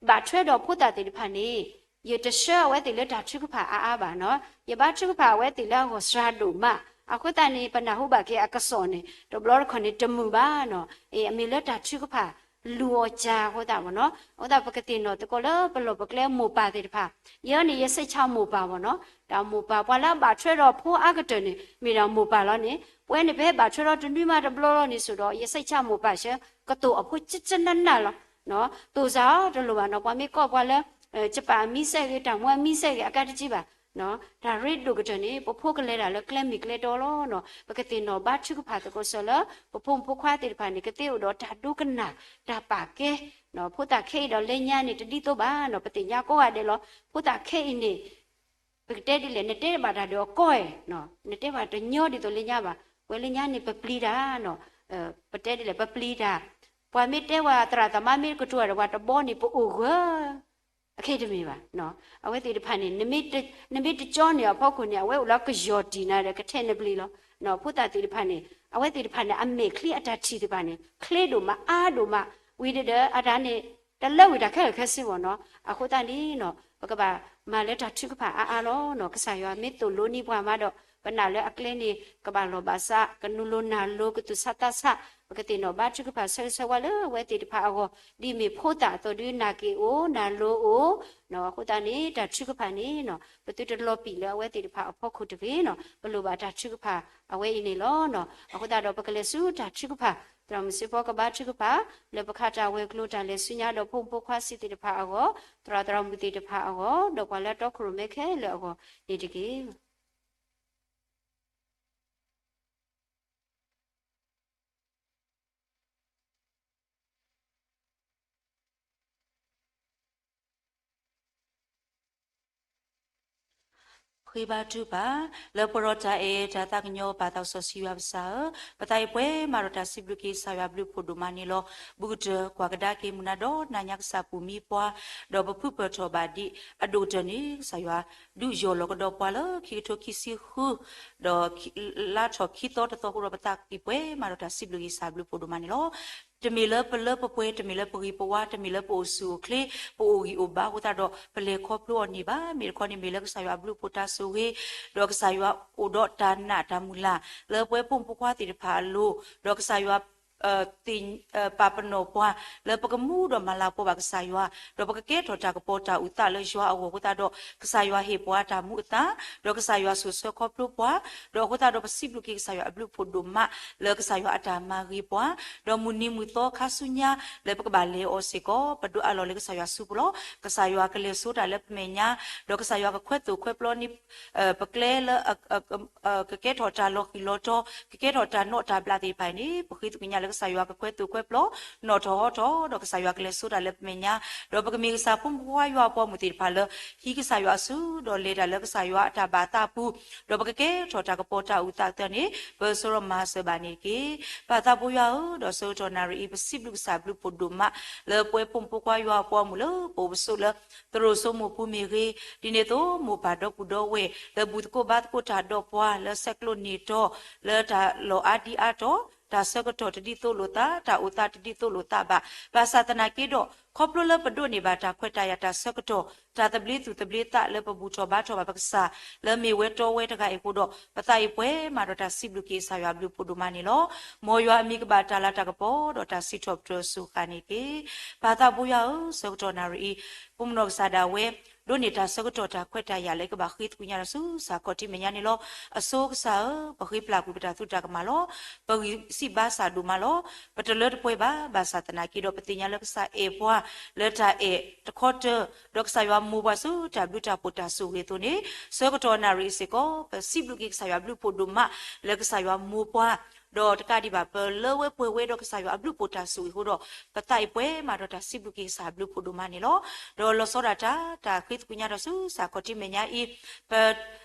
ဘၣ်ထွဲဒီးဖိသၣ်သ့ၣ်တဖၣ်န့ၣ် ယတဆှၢအဝဲသ့ၣ်လၢတၢ်ထုကဖၣ်အါအါဘၣ်နီၤ. ယဘါထုကဖၣ်အဝဲသ့ၣ်လၢအဂီၢ်စှၤဒိၣ်မး. အဃိသတးန့ၣ် ပနၢ်ဟူဘၣ်က့ၤအကစီၣ်န့ၣ် တဘျီတခီၣ်န့ၣ်တမုာ်ဘၣ်နီၤ. အမ့ၢ်လၢတၢ်ထုကဖၣ်လူၤအီၤစှၤအဃိသတးဘၣ်နီၤ. အဃိသတးပကသ့ၣ်နီၣ်သကိးလၢပလီၢ်ပကျဲမိၢ်ပၢ်သ့ၣ်တဖၣ်, ယဲန့ၣ် ယစိတ်ချမိၢ်ပၢ်ဘၣ်နီၤ. တၢ်မိၢ်ပၢ်ပှၤလၢအဘၣ်ထွဲဒီးဖိအါကတၢၢ်န့ၣ် မ့ၢ်ဒၣ်မိၢ်ပၢ်လီၤန့ၣ်, ပဝဲန့ၣ် ပဟဲဘၣ်ထွဲဒီးတနွံမးတဘျီလီၤန့ၣ် ဆိးဒီး ယစိတ်ချမိၢ်ပၢ်ဆၢ ကတိၤအဖိကၠၢကၠၢနးနးလီၤ. တိၢ်စၢ်အီၤတလိၣ်ဘၣ်နီၤ. ပှၤမ့ၢ်ကိးပှၤလၢ ကပာ်အမံၤစဲဂ့ၤ တၢ်မူအမံၤစဲဂ့ၤ အကါတကံဘၣ်. တၢ်ရ့ဒိၣ်ကတၢၢ်န့ၣ် ပဖိကလဲၤတၢ်လၢကျဲမ့ၢ်ကျဲတီလီၤနီၤ. ပကသ့ၣ်နီၣ်ဘါထုကဖၣ်သကိးဆၢလၢ ပဖိမုၣ်ဖိခွါသ့ၣ်တဖၣ်န့ၣ် ကသ့အိၣ်ဒီးတၢ်ဒိကနၣ် တၢ်ပာ်ကဲ. ဖိသၣ်ခဲအံၤဒီးလၢညါန့ၣ် တဒ်သိးဘၣ်နီၤ. ပသ့ၣ်ညါကိးဂၤဒဲးလီၤ. ဖိသၣ်ခဲအံၤန့ၣ် ပကတဲဒ်လဲၣ်, နတဲဘၣ်တၢ်ဒီးအကီအံၤ, နတဲဘၣ်တညီဒ်သိးလၢညါဘၣ်. ပဝဲလၢညါန့ၣ် ပပျံၤတၢ်နီၤ. ပတဲဒ်လဲၣ်, ပပျံၤတၢ်. ပှၤမ့ၢ်တဲဝဲသရၣ်သမါမ့ၢ်ကတိၤတၢ်ဒီးပှၤတဘီန့ၣ် ပအိၣ်ဂၢၢ် အခဲတမ့ၢ်ဘၣ်. အဝဲသ့ၣ်တဖၣ်န့ၣ် နမ့ၢ်တကၠီန့ၢ်အဖီခိၣ်န့ၣ် အဝဲအိၣ်လၢကယီၢ်တံၢ်နၤဒီးကထဲနပျံၤလီၤ. ဖိသၣ်သ့ၣ်တဖၣ်န့ၣ် အဝဲသ့ၣ်တဖၣ်န့ၣ် အမဲာ်ချံအတၢ်ထံၣ်သ့ၣ်တဖၣ်န့ၣ် ချ့ဒိၣ်မး အါဒိၣ်မး, ဝံၤဒီးအတၢ်န့ၣ် တလၢဝံၤတၢ်ခဲလၢာ်ခဲဆ့ဘၣ်နီၤ. အဃိသတးန့ၣ်နီၤ ပကဘၣ်မၤလၢတၢ်ထုကဖၣ်အါအါလီၤနီၤ. ကစၢ်ယွၤမ့ၢ်သိၣ်လိန့ၢ်ပှၤမးဒီး ပနာ်လၢအကျဲန့ၣ် ကဘၣ်လီၢ်ဘၣ်စး ကနုာ်လီၤနၢ်လီၤ ကသူၣ်ဆးသးဆး, ပကသ့ၣ်နီၣ်ဘါထုကဖၣ်ဆၢဂ့ၤဆၢဝါလၢအဝဲသ့ၣ်တဖၣ်အဂီၢ်, ဒ်မ့ၢ်ဖိသၣ်အသိးဒုး နၢ်က့ၤအိၣ် နၢ်လိၤအိၣ်နီၤ. အဃိသတးန့ၣ် တၢ်ထုကဖၣ်န့ၣ်နီၤ ပသုတလီၤပံာ်လၢအဝဲသ့ၣ်တဖၣ်အဖီခိၣ်တဂ့ၤနီၤ. ပလိၣ်ဘၣ်တၢ်ထုကဖၣ်အဝဲအံၤန့ၣ်လီၤနီၤ. အဃိသတးဒီးပကလဲၤဆူတၢ်ထုကဖၣ်, သရၣ်မုၣ်စ့ဖီကဘါထုကဖၣ် လၢပခးတၢ်ဝဲၤကျိၤတၢ်လဲၤဆူညါဒီးဖိမုၣ်ဖိခွါဆံးသ့ၣ်တဖၣ်အဂီၢ်, သရၣ်သရၣ်မုၣ်သ့ၣ်တဖၣ်အဂီၢ်, ဒီးပှၤလၢအတီခိၣ်ရိၣ်မဲခဲလၢာ်အဂီၢ်န့ၣ်တက့ၢ်. ဃ့ဘါထုကဖၣ်, လၢပှဲၤဒီးတၢ်အဲၣ်တၢ်သးကညီၤ ပၢ်သးစီဆှံယွၤပကစၢ်ဧၢ, ပသးအံၤပှဲၤမးဒီးတၢ်စံးဘျုးက့ၤကစၢ်ယွၤဘျုးဖှိၣ်ဒိၣ်မးန့ၣ်လီၤ. ဘူးကတၢၢ်ကွၢ်ကဒါက့ၤမုၢ်နၤဒီးနၤညါကစၢ်ပူၤမံပှၤ, ဒီးပဖုပၢၢ်ထီၣ်ဘၣ်ဒံးအဒိၣ်ကတၢၢ်န့ၣ် ကစၢ်ယွၤဒုးယီၢ်လီၤကဒီးပှၤလၢခံကထိခံဆံဃု ဒီးလါထီၣ်ခံသီတသီအဃိဒီး ပသးအံၤပှဲၤမးဒီးတၢ်စံးဘျုးက့ၤကစၢ်ဘျုးဖှိၣ်ဒိၣ်မးန့ၣ်လီၤ. တမ့ၢ်လၢပလၢပပှဲၤ, တမ့ၢ်လၢပဂ့ၤပဝါ, တမ့ၢ်လၢပအိၣ်ဆူၣ်အိၣ်ချ့, ပအိၣ်ဂံၢ်အိၣ်ဘါအဃိသတးဒီး ပလဲၤခီဖျိအီၤန့ၣ်ဘၣ်. မ့ၢ်တခီန့ၣ်မ့ၢ်လၢကစၢ်ယွၤအဘျုးအဖှိၣ်တၢ်ဆိၣ်ဂ့ၤ, ဒီးကစၢ်ယွၤအိၣ်ဒီးတၢ်နာ်တၢ်မုၢ်လၢ် လၢပဝဲဖိမုၣ်ဖိခွါသ့ၣ်တဖၣ်အလိၤ, ဒီးကစၢ်ယွၤ သ့ၣ် ပာ်ပနီၣ်ပှၤ လၢပကမူဒီးမၤလၤကပီၤဘၣ်ကစၢ်ယွၤ, ဒီးပကကဲထီၣ်တၢ်ကပီၤတၢ်အုၣ်သးလၢယွၤအဂီၢ်အဃိသတးဒီး ကစၢ်ယွၤဟ့ၣ်ပှၤတၢ်မူအသး, ဒီးကစၢ်ယွၤစိာ်ဆှၢခီဖျိပှၤ, ဒီးအဃိသတးဒီးပစံးဘျုးက့ၤကစၢ်ယွၤအဘျုးဖှိၣ်ဒိၣ်မး လၢကစၢ်ယွၤအတၢ်မၤဂ့ၤပှၤ, ဒီးမုၢ်နံၤမုၢ်သီခါဆူညါ လၢပကဘၣ်လဲၤအီၤစ့ၢ်ကီး ပဒိးအးလီၤလၢကစၢ်ယွၤစုပူၤလီၤ. ကစၢ်ယွၤကလဲၤဆိတၢ်လၢပမဲာ်ညါ, ဒီးကစၢ်ယွၤကခွဲသိၣ်ခွဲပျီန့ၢ် ပကျဲလၢ ကကဲထီၣ်တၢ်လီၤဃံၤလီၤတီၤ, ကကဲထီၣ်တၢ်နီၣ်တၢ်ဘျးသ့ၣ်တဖၣ်အံၤန့ၣ် ပဃ့သကွံာ်ညါလၢကစၢ်ယွၤကခွဲသိၣ်ခွဲပျီ နီၣ်ထီၣ်ဟီထီၣ် ဒီးကစၢ်ယွၤကလဲၤဆိတၢ်လၢပမဲာ်ညါ, ဒီးပကမ့ၢ်ကစၢ်ဖိမုၣ်ဖိခွါယွၤအပိာ်မုၣ်သ့ၣ်တဖၣ်လၢ ဟံးကစၢ်ယွၤအစု ဒီးလဲၤတၢ်လၢကစၢ်ယွၤအတၢ်ဘၣ်သးပူၤ, ဒီးပကကဲထီၣ်တၢ်ကပီၤတၢ်အုၣ်သးအသိးန့ၣ် ပၢဆှၢဒီးမၤစၢၤဘၣ်န့ၣ်တက့ၢ်. ပၢ်သးဘိယွၤဧၢ, ဒီးဆၢကတီၢ်နၣ်ရံၣ်အံၤ ပစံးဘျုးကစၢ်ဘျုးဖှိၣ်ဒိၣ်မး လၢပဝဲဖိမုၣ်ဖိခွါယွၤအပိာ်မုၣ်လၢ ပအိၣ်ပဆိးလၢ သရိာ်စိမိၢ်ပူၤမ့ၢ်ဂ့ၤ, ဒ်န့ၣ်အသိး မိၢ်ပၢ်ဒီပုၢ်ဒီဝဲၢ် လၢဘူၣ်သကိးဘါသကိးတၢ်ဒီးပှၤ လၢဆဲးကျိးနံၣ်တီၤ လၢတၢ်လီၢ်အါဒံအါတီၤ တၢ်ဆၢကတီၢ်တဒ်သိးလိာ်သး, တၢ်အိၣ်သးတဒ်သိးလိာ်သးဘၣ်. ဘၣ်ဆၣ်သနာ်က့ဒီး ခီဖျိလၢပဒိးန့ၢ်ဘၣ်တၢ်ခွဲးတၢ်ယာ်တၢ်ဆၢကတီၢ် တၢ်သဘျ့သူၣ်သဘျ့သးလၢပဘူၣ်ထီၣ်ဘါထီၣ်ဘၣ်ပကစၢ် လၢမ့ၢ်ဝဲတီဝဲတဂၤအံၤအဃိဒီး ပသးအံၤပှဲၤမးဒီးတၢ်စံးဘျုးက့ၤကစၢ်ယွၤအဘျုးဖှိၣ်ဒိၣ်မးန့ၣ်လီၤ. မ်ယွၤအမံၤကဘၣ်တၢ်လၤတၢ်ကပီၤ ဒီးတၢ်စံးထီၣ်ပတြၢၤစူၢ်ဃာ်န့ၣ်တက့ၢ်. ပၢ်သးဘိယွၤဧၢ, ဆၢကတီၢ်နၣ်ရံၣ်အံၤ ပမုၢ်နီၢ်ကစၢ်ဒၣ်ဝဲ ဒိးန့ၢ်တၢ်ဆၢကတီၢ်တၢ်ခွဲးတၢ်ယာ်လၢကဘၣ်ဃ့သကွံာ်ညါဒီးဆူစၢ်ခီၣ်ထံးမဲာ်ညါန့ၣ်လီၤ. အဆိကစၢ်ဧၢ, ပဃ့ပျၢ်ကွံာ်ပတၢ်သူတၢ်ကမၣ်လီၤ. ပဂံၢ်စၢ်ဘါစၢ်ဒိၣ်မးလီၤ. ပတလၢတပှဲၤဘၣ်. ဘၣ်ဆၣ်သနာ်က့ဒီး ပသ့ၣ်ညါလၢကစၢ်အဲၣ်ပှၤ လၢတၢ်အဲၣ်တခီတၢၢ်, ဒီးကစၢ်ယွၤမိၢ်ပှၢ်ဆူတၢ်ဘျုးတၢ်ဖှိၣ်တၢ်ဆိၣ်ဂ့ၤအသိးန့ၣ် ဆၢကတီၢ်နၣ်ရံၣ်အံၤစ့ၢ်ကီး ပစံးဘျုးက့ၤကစၢ်ယွၤအဘျုးဖှိၣ်ဒိၣ်မး လၢကစၢ်ယွၤမိၢ်ပှၢ် ဒီးတကးဒံးဘၣ် ပလၢဝဲပှဲၤဝဲဒီးကစၢ်ယွၤအဘျုးဖှိၣ်တၢ်ဆိၣ်ဂ့ၤအဃိဒီး ပသးအံၤပှဲၤမးဒီးတၢ်စံးဘျုးက့ၤကစၢ်အဘျုးဖှိၣ်ဒိၣ်မးန့ၣ်လီၤ. ဒီးလီၤဆီဒၣ်တၢ် တၢ်ဃ့သကွံာ်ညါဒီးဆူစၢ်ခီၣ်ထံးမဲာ်ညါအံၤ ပ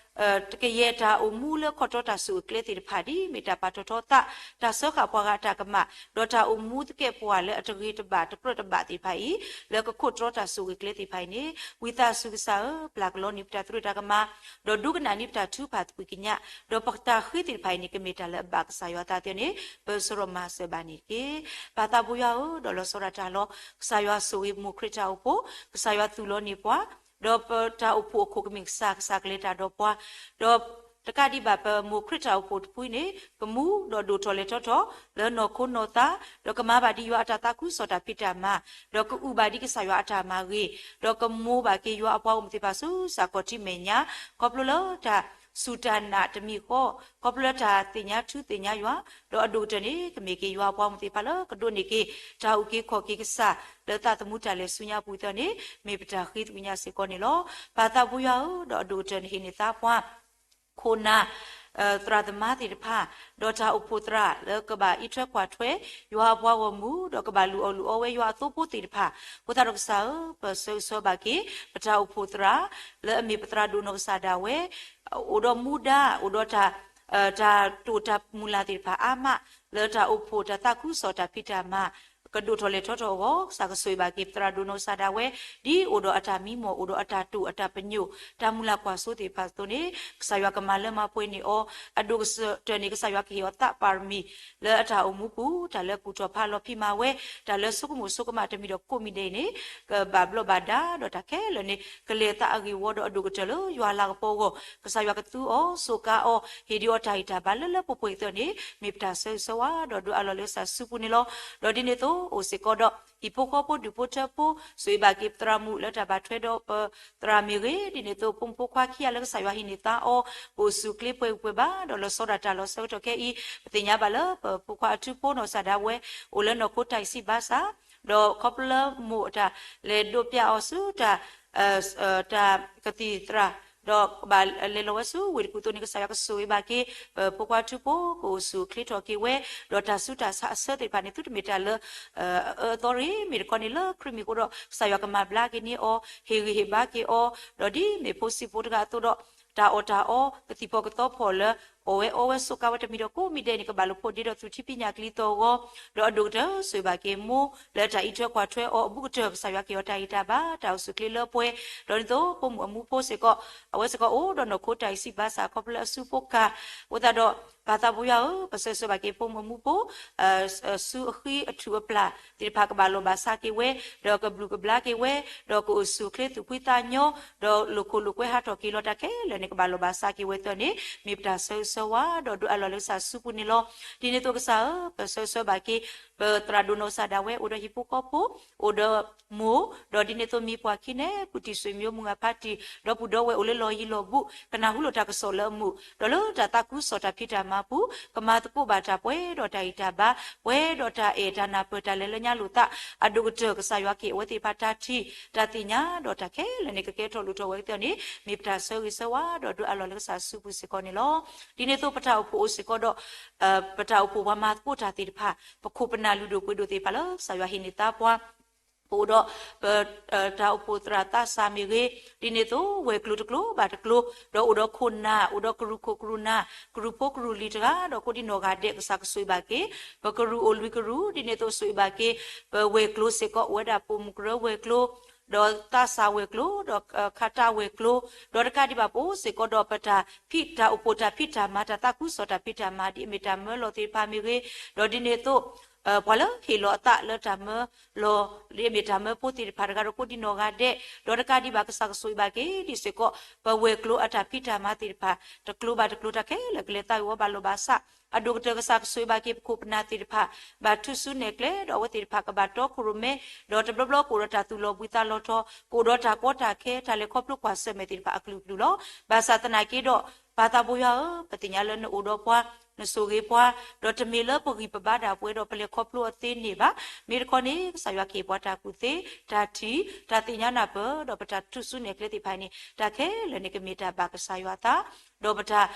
တကယဲၢ်တၢ်အိၣ်မူလၢခီၣ်တီတၢ်ဆိၣ်ဂ့ၤကျဲသ့ၣ်တဖၣ် ဒ်မ့ၢ်တၢ်ပာ်ထီၣ်ထီသး, တၢ်စၢဃာ်ပှၤဂၤအတၢ်ကမၣ်, ဒီးတၢ်အိၣ်မူသကဲးပဝးလၢအတဂ့ၤတဘၣ်တပြၢးတဘၣ်သ့ၣ်တဖၣ်အံၤ, လၢကခိၣ်တြီတၢ်ဆိၣ်ဂ့ၤကျဲသ့ၣ်တဖၣ်အံၤန့ၣ်, ဝံသးစူၤကစၢ်ဧၢ, ပျၢ်ကလီန့ၢ်ပတၢ်သရူးတၢ်ကမၣ်, ဒီးဒိကနၣ်န့ၢ်ပတၢ်ထုကဖၣ်သကွံာ်ကညး, ဒီးပတၢ်ဃ့သ့ၣ်တဖၣ်အံၤန့ၣ် ကမ့ၢ်တၢ်လၢအဘၣ်ကစၢ်ယွၤအသးသ့န့ၣ်, ပၢၢ်ဆၢဒီးမၤစၢၤဘၣ်န့ၣ်တက့ၢ်. ပၢ်သးဘိယွၤဧၢ, ဒီးလီၤဆီဒၣ်တၢ်လီၤ, ကစၢ်ယွၤဆိၣ်ဂ့ၤမိၢ်ခရံာ်တၢ်အိၣ်ဖှိၣ်, ကစၢ်ယွၤသူၣ်လီၤန့ၢ်ပှၤ, ဒီးပတၢ်အိၣ်ဖှိၣ်အခိၣ်ကမ့ၢ်ကစၢ်, ကစၢ်ကလဲၤတၢ်ဒီးပှၤ, ဒီးတကးဒံးဘၣ်ပမိၢ်ခရံာ်တၢ်အိၣ်ဖှိၣ်တဖုန့ၣ် ကမူဒီးဒိၣ်ထီၣ်လဲၤထီၣ်ထီၣ် လၢနီၢ်ခိနီၢ်သး, ဒီးကမၤဘၣ်ဒ်ယွၤအတၢ်သးခုကစီၣ်တၢ်ဖံးတၢ်မၤ, ဒီးကအုၣ်ဘၣ်ဒ်ကစၢ်ယွၤအတၢ်မၤဂ့ၤ, ဒီးကမိၢ်ဘၣ်က့ၤယွၤအပှၤဂီၢ်မုၢ်သ့ၣ်တဖၣ်ဆူစၢ်ခီၣ်ထံးမဲာ်ညါ, ခီဖျိလၢတၢ်စူၢ်တၢ်နာ်တမံၤဃီ, ခီဖျိလၢတၢ်သ့ၣ်ညါထူသ့ၣ်ညါယွၤ, ဒီးအဒိၣ်ကတၢၢ်န့ၣ် ကမ့ၢ်က့ၤယွၤအပှၤဂီၢ်မုၢ်သ့ၣ်တဖၣ်လၢကဒိးန့ၢ်က့ၤ တၢ်အုၣ်က့ၤခီၣ်က့ၤကစၢ် လၢသးသမူတၢ်လဲၤဆူညါအပူၤအသိးန့ၣ် မ့ၢ်ပတၢ်ဃ့သကွံာ်ကညးစ့ၢ်ကီးန့ၣ်လီၤ. ပၢ်သးဘိယွၤဧၢ, ဒီးအဒိၣ်ကတၢၢ်န့ၣ်ဟ့ၣ်န့ၢ်သါပှၤ ခိၣ်နၢ်, သရၣ်သမါသ့ၣ်တဖၣ်, ဒီးတၢ်အိၣ်ဖှိၣ်သရၣ်လၢကဘၣ်အံးထွဲကွၢ်ထွဲ ယွၤအပှၤဂီၢ်မုၢ်, ဒီးကဘၣ်လုၢ်အီၣ်လုၢ်အီဝဲယွၤအသိဖိသ့ၣ်တဖၣ်, အဃိသတးဒီးကစၢ်ဧၢ, ပဆၢဂ့ၤဆၢဝါဘၣ်က့ၤ ပတၢ်အိၣ်ဖှိၣ်သရၣ် လၢအမ့ၢ်ပသရၣ်ဒိၣ်နီၢ်ကစၢ်ဒၣ်ဝဲ, အိၣ်ဒီးမူဒါ, အိၣ်ဒီးတၢ်, တၢ်တိာ်တၢ်မုၢ်လၢ်သ့ၣ်တဖၣ်အါမး, လၢတၢ်အိၣ်ဖှိၣ်တၢ်သးခုကစီၣ်တၢ်ဖံးတၢ်မၤ ကဒိၣ်ထီၣ်လဲၤထီၣ်ထီၣ်အဂီၢ်, ကစၢ်ကဆိၣ်ဂ့ၤဘၣ်က့ၤ ပသရၣ်ဒိၣ်နီၢ်ကစၢ်ဒၣ်ဝဲ, ဒ်အိၣ်ဒီးအတၢ်မံမီၢ်, အိၣ်ဒီးအတၢ်တိာ်အတၢ်ပညိၣ်, တၢ်မုၢ်လၢ်ကွၢ်စိသ့ၣ်တဖၣ်အသိးန့ၣ်, ကစၢ်ယွၤကမၤလၢမၤပှဲၤန့ၢ်အီၤ, အဒိၣ်ကတၢၢ်န့ၣ် ကစၢ်ယွၤကဟ့ၣ်အီၤသးပၣ်ရမံၤ လၢအတၢ်အိၣ်မူပူၤ, တၢ်လၢကူၣ်ထီၣ်ဖးလီၤဖံးမၤဝဲ, တၢ်လၢဆိကမိၣ်ဆိကမးတမံၤဒီးကိးမံၤဒဲးအံၤန့ၣ်, ကဘၣ်ဘျီးဘၣ်ဒါ, ဒီးတၢ်ခဲလၢာ်န့ၣ် ကလဲၤသးအဂ့ၢ်ဝီဒီးအဒိၣ်ကတၢၢ်လၢယွၤလၤကပီၤအဂီၢ်, ကစၢ်ယွၤကသူအီၤ, စိးကါအီၤ, ဟ့ၣ်ဒုးအီၤတၢ်ဂံၢ်တၢ်ဘါလၢလၢပှဲၤပှဲၤအသိးန့ၣ်, မ့ၢ်ပတၢ်ဆၢဂ့ၤဆၢဝါ ဒီးဒုးအးလီၤလၢကစၢ်စုပူၤန့ၣ်လီၤ. ဒီးဒ်န့ၣ်အသိး အိၣ်စ့ၢ်ကီးဒီး ဟံၣ်ဖိဃီဖိဒူၣ်ဖိထၢဖိ, ဆိၣ်ဂ့ၤဘၣ်က့ၤပသရၣ်မုၣ်လၢတၢ်ဘၣ်ထွဲဒီးပသရၣ်မ့ၢ်ဂ့ၤ, ဒ်န့ၣ်အသိးပိာ်မုၣ်ဖိခွါခံဂၤလၢကစၢ်ယွၤဟ့ၣ်န့ၢ်သါအီၤ, ကအိၣ်ဆူၣ်အိၣ်ချ့ပှဲၤဂံၢ်ပှဲၤဘါ, ဒီးလီၤဆီဒၣ်တၢ်လီၤဆၢကတီၢ်ခဲအံၤ, ပသ့ၣ်ညါဘၣ်လၢပဖိခွါအထူဖိနီၢ်ကစၢ်ဒၣ်ဝဲ, အိၣ်လၢနီၢ်ခိတၢ်အံၤဆံးဘၣ်ဆၣ်, ဒီးခီဖျိလၢမိၢ်အတၢ်လဲၤဒိးပျၢ်အီၤဆူတၢ် တၢ်ကသံၣ်သရၣ်, ဒီးကဘၣ်လဲၤလီၤဝဲဆူဝ့ၢ်တကူၣ်အသိးန့ၣ် ကစၢ်ယွၤကဆိၣ်ဂ့ၤဘၣ်က့ၤ ပဖိခွါထူဖိ ကအိၣ်ဆူၣ်အိၣ်ချ့ထီၣ်က့ၤဝဲ, ဒီးတၢ်ဆူးတၢ်ဆါအဆၢသ့ၣ်တဖၣ်န့ၣ် သုတမ့ၢ်တၢ်လၢ အအၢအသီတဂ့ၤ, မ့ၢ်တခီန့ၣ်လၢခရံာ်မံၤအဃိဒီး ကစၢ်ယွၤကမၤဘျါက့ၤန့ၢ်အီၤ, ဟ့ၣ်ဂံၢ်ဟ့ၣ်ဘါက့ၤအီၤ, ဒီးဒ်မ့ၢ်ဖိဆံးဖိတဂၤအသိးဒီး တၢ်အီၣ်တၢ်အီ ကသံၣ်ဖီၣ်ကသီဖီၣ်လၢ အီၣ်ဝဲအီဝဲစိးကါဝဲတမံၤဒီးကိးမံၤဒဲးန့ၣ် ကဘၣ်လိာ်ဖိးဒ့ဒီးသူၣ်ထံဖံးညၣ်ကလံၤသီၣ်ဂီၤ, ဒီးအဒိၣ်ကတၢၢ်ဆိၣ်ဂ့ၤဘၣ်က့ၤမိၢ်လၢတၢ်အံးထွဲကွၢ်ထွဲအီၤအဘူးကတၢၢ် ကစၢ်ယွၤကဟ့ၣ်အီၤတၢ်ဂံၢ်တၢ်ဘါ တၢ်အိၣ်ဆူၣ်အိၣ်ချ့လၢပှဲၤ, ဒီးဒ်သိးပိာ်မုၣ်အမူဖိစ့ၢ်ကီး အဝဲစ့ၢ်ကီးအိၣ်ဒီးနီၢ်ခိတၢ်အံၤဆံးဘၣ်ဆၣ် ခီဖျိလၢအစုဖိကၢ်, အဃိသတးဒီး ပၢ်သးဘိယွၤဧၢ, ပဆၢဂ့ၤဆၢဝါဘၣ်က့ၤပိာ်မုၣ်အမူဖိ စုအဃံအထူၣ်အပျၢ်သ့ၣ်တဖၣ်ကဘၣ်လီၢ်ဘၣ်စးက့ၤဝဲ, ဒီးကဘျုးကဘျါက့ၤဝဲ, ဒီးကအိၣ်ဆူၣ်အိၣ်ချ့သူၣ်ဖှံသးညီ, ဒီးလိာ်ခိၣ်လိာ်ကွဲဟးထီၣ်က့ၤလီၤတၢ်ခဲလၢာ်န့ၣ် ကဘၣ်လီၢ်ဘၣ်စးက့ၤဝဲသၢန့ၣ် မ့ၢ်ပတၢ်ဆၢဂ့ၤဆၢဝါ ဒီးဒိးအးလီၤလၢကစၢ်စုပူၤန့ၣ်လီၤ. ဒ်န့ၣ်အသိးကစၢ်ဧၢ, ပဆၢဂ့ၤဆၢဝါဘၣ်က့ၤ ပသရၣ်ဒိၣ်နီၢ်ကစၢ်ဒၣ်ဝဲ အိၣ်ဒီးဟံၣ်ဖိဃီဖိ, အိၣ်ဒီးမိၢ်, ဒီးဒ်န့ၣ်အသိးမံၤပှၢ်ခံန့ၣ် ပူၤတံၢ်ဆွေမျိုးမုၢ်ဂၢ်ဖါတံၢ် ဒီပုၢ်ဒီဝဲၢ်အိၣ်လၢလီၢ်ယံၤလီၢ်ဘူး ကနၢ်ဟူလိာ်တၢ်ကစီၣ်လၢအမုာ်, ဒီးလၢတၢ်သးခုကစီၣ်တၢ်ဖံးတၢ်မၤပူၤ ကမၤသကိးဘၣ်တၢ်ပှဲၤဒီးတၢ်ဂံၢ်တၢ်ဘါ, ပှဲၤဒီးတၢ်အဲၣ်တၢ်နၢ်ပၢၢ်တၢ်လဲၤလၢညါလိာ်သး, အဒိၣ်ကတၢၢ်ကစၢ်ယွၤကဟ့ၣ်အဝဲသ့ၣ်တဖၣ်တၢ်ထံၣ် တၢ်သ့ၣ်ညါ ဒီးတၢ်ခဲလၢာ်န့ၣ် ကကဲထီၣ်လိၣ်ထီၣ်ဝဲကသ့န့ၣ် မ့ၢ်ပတၢ်ဆၢဂ့ၤဆၢဝါ ဒီးဒိးအးလီၤလၢကစၢ်စုပူၤစ့ၢ်ကီးန့ၣ်လီၤ. ဒ်န့ၣ်အသိးပတၢ်အိၣ်ဖှိၣ်အိၣ်စ့ၢ်ကီးဒီး ပတၢ်အိၣ်ဖှိၣ်ပှၤမၤသကိးတၢ်သ့ၣ်တဖၣ်, ပခိၣ်ပနၢ်လုၢ်ဒိၣ်ပှ့ၤဒိၣ်သ့ၣ်တဖၣ်လၢကစၢ်ယွၤဟ့ၣ်န့ၢ်သါပှၤ, ပအိၣ်ဒီး ပ တၢ်အိၣ်ဖှိၣ်သရၣ်သးစၢ်မ့ၢ်ဂ့ၤ, ဒ်န့ၣ်အသိးဝဲၤကျိၤတကျိၤဘၣ်တကျိၤ, ဒီးအိၣ်ဒီးခိၣ်နၢ်, အိၣ်ဒီးကရူၢ်ခိၣ်ကရူၢ်နၢ်, ကရူၢ်ဖိကရူၢ်လံၤတဂၤ, ဒီးကိးဒံနီၢ်ဂၤဒဲး ကစၢ်ကဆိၣ်ဂ့ၤဘၣ်က့ၤ ပကရူၢ်အိၣ်လွံၢ်ကရူၢ်, ဒ်န့ၣ်အသိးဆိၣ်ဂ့ၤဘၣ်က့ၤ ပဝဲၤကျိၤစ့ၢ်ကီး အိၣ်ဝဲဒၣ်ပိာ်မုၣ်ကရၢဝဲၤကျိၤ, ဒီးသးစၢ်ဝဲၤကျိၤ, ဒီးခါတၢ်ဝဲၤကျိၤ, ဒီးတကးဒံးဘၣ်ပအိၣ်စ့ၢ်ကီးဒီးပတၢ်ဖံးတၢ်အိၣ်ဖှိၣ်တၢ်ဖံးတၢ်မၤ တၢ်သးခုကစီၣ်တၢ်ဖံးတၢ်မၤ ဒ်အမ့ၢ်တၢ်မၢလီၤသ့ၣ်တဖၣ်မ့ၢ်ဂ့ၤ, ဒီးဒ်န့ၣ်အသိး ပှၤလၢဟ့ၣ်လီၤအသးလၢတၢ်မၢလီၤ ဒ်အမ့ၢ်တၢ်မၢဖိသ့ၣ်တဖၣ်တဂၤဒီးကိးဒံနီၢ်ဂၤဒဲး, ဒီးတကးဒံးဘၣ်ကစၢ်ကဆိၣ်ဂ့ၤဘၣ်က့ၤဒ်စ့ၢ်ကီး ပဝဲၤကျိၤအတၢ်ဖံးတၢ်မၤသ့ၣ်တဖၣ် တကျိၤဘၣ်တကျိၤတၢ်ခဲလၢာ်ကလဲၤသးဂ့ၤဝီဘၣ်လီၤဘၣ်စး, အဒိၣ်ကတၢၢ်ကစၢ်ကဆိၣ်ဂ့ၤဘၣ်က့ၤပခိၣ်ပနၢ်သ့ၣ်တဖၣ် ဘၣ်ထုးစုနဲၣ်ကျဲ ဒီးအဝဲသ့ၣ်တဖၣ်ကဘၣ်တီခိၣ်ရိၣ်မဲ, ဒီးတဘျီဘျီကအိၣ်ဒီးတၢ်သူၣ်လီၤဘှံးသးလီၤထီ, ကအိၣ်ဒီးတၢ်ကီတၢ်ခဲ တၢ်လဲၤခီဖျိကွၢ်ဆၢၣ်မဲာ်သ့ၣ်တဖၣ်အကလုာ်ကလုာ်လီၤ. ဘၣ်ဆၣ်သနာ်က့ဒီး ပၢ်သးဘိယွၤဧၢ, ပသ့ၣ်ညါလၢနအိၣ်ဒီးပှၤ နဆိၣ်ဂ့ၤပှၤ, ဒီးတမ့ၢ်လၢပဂံၢ်ပဘါဒၣ်ပဝဲဒီးပလဲၤခီဖျိအီၤသ့န့ၣ်ဘၣ်. မ့ၢ်တခီန့ၣ် ကစၢ်ယွၤကဟ့ၣ်ပှၤတၢ်ကူၣ်သ့, တၢ်ထံၣ်, တၢ်သ့ၣ်ညါနၢ်ပၢၢ်, ဒီးပတၢ်ထူၣ်စုနဲၣ်ကျဲသ့ၣ်တဖၣ်န့ၣ် တၢ်ခဲလၢာ်န့ၣ်ကမ့ၢ်တၢ်ဘၣ်ကစၢ်ယွၤအသး, ဒီးပတၢ်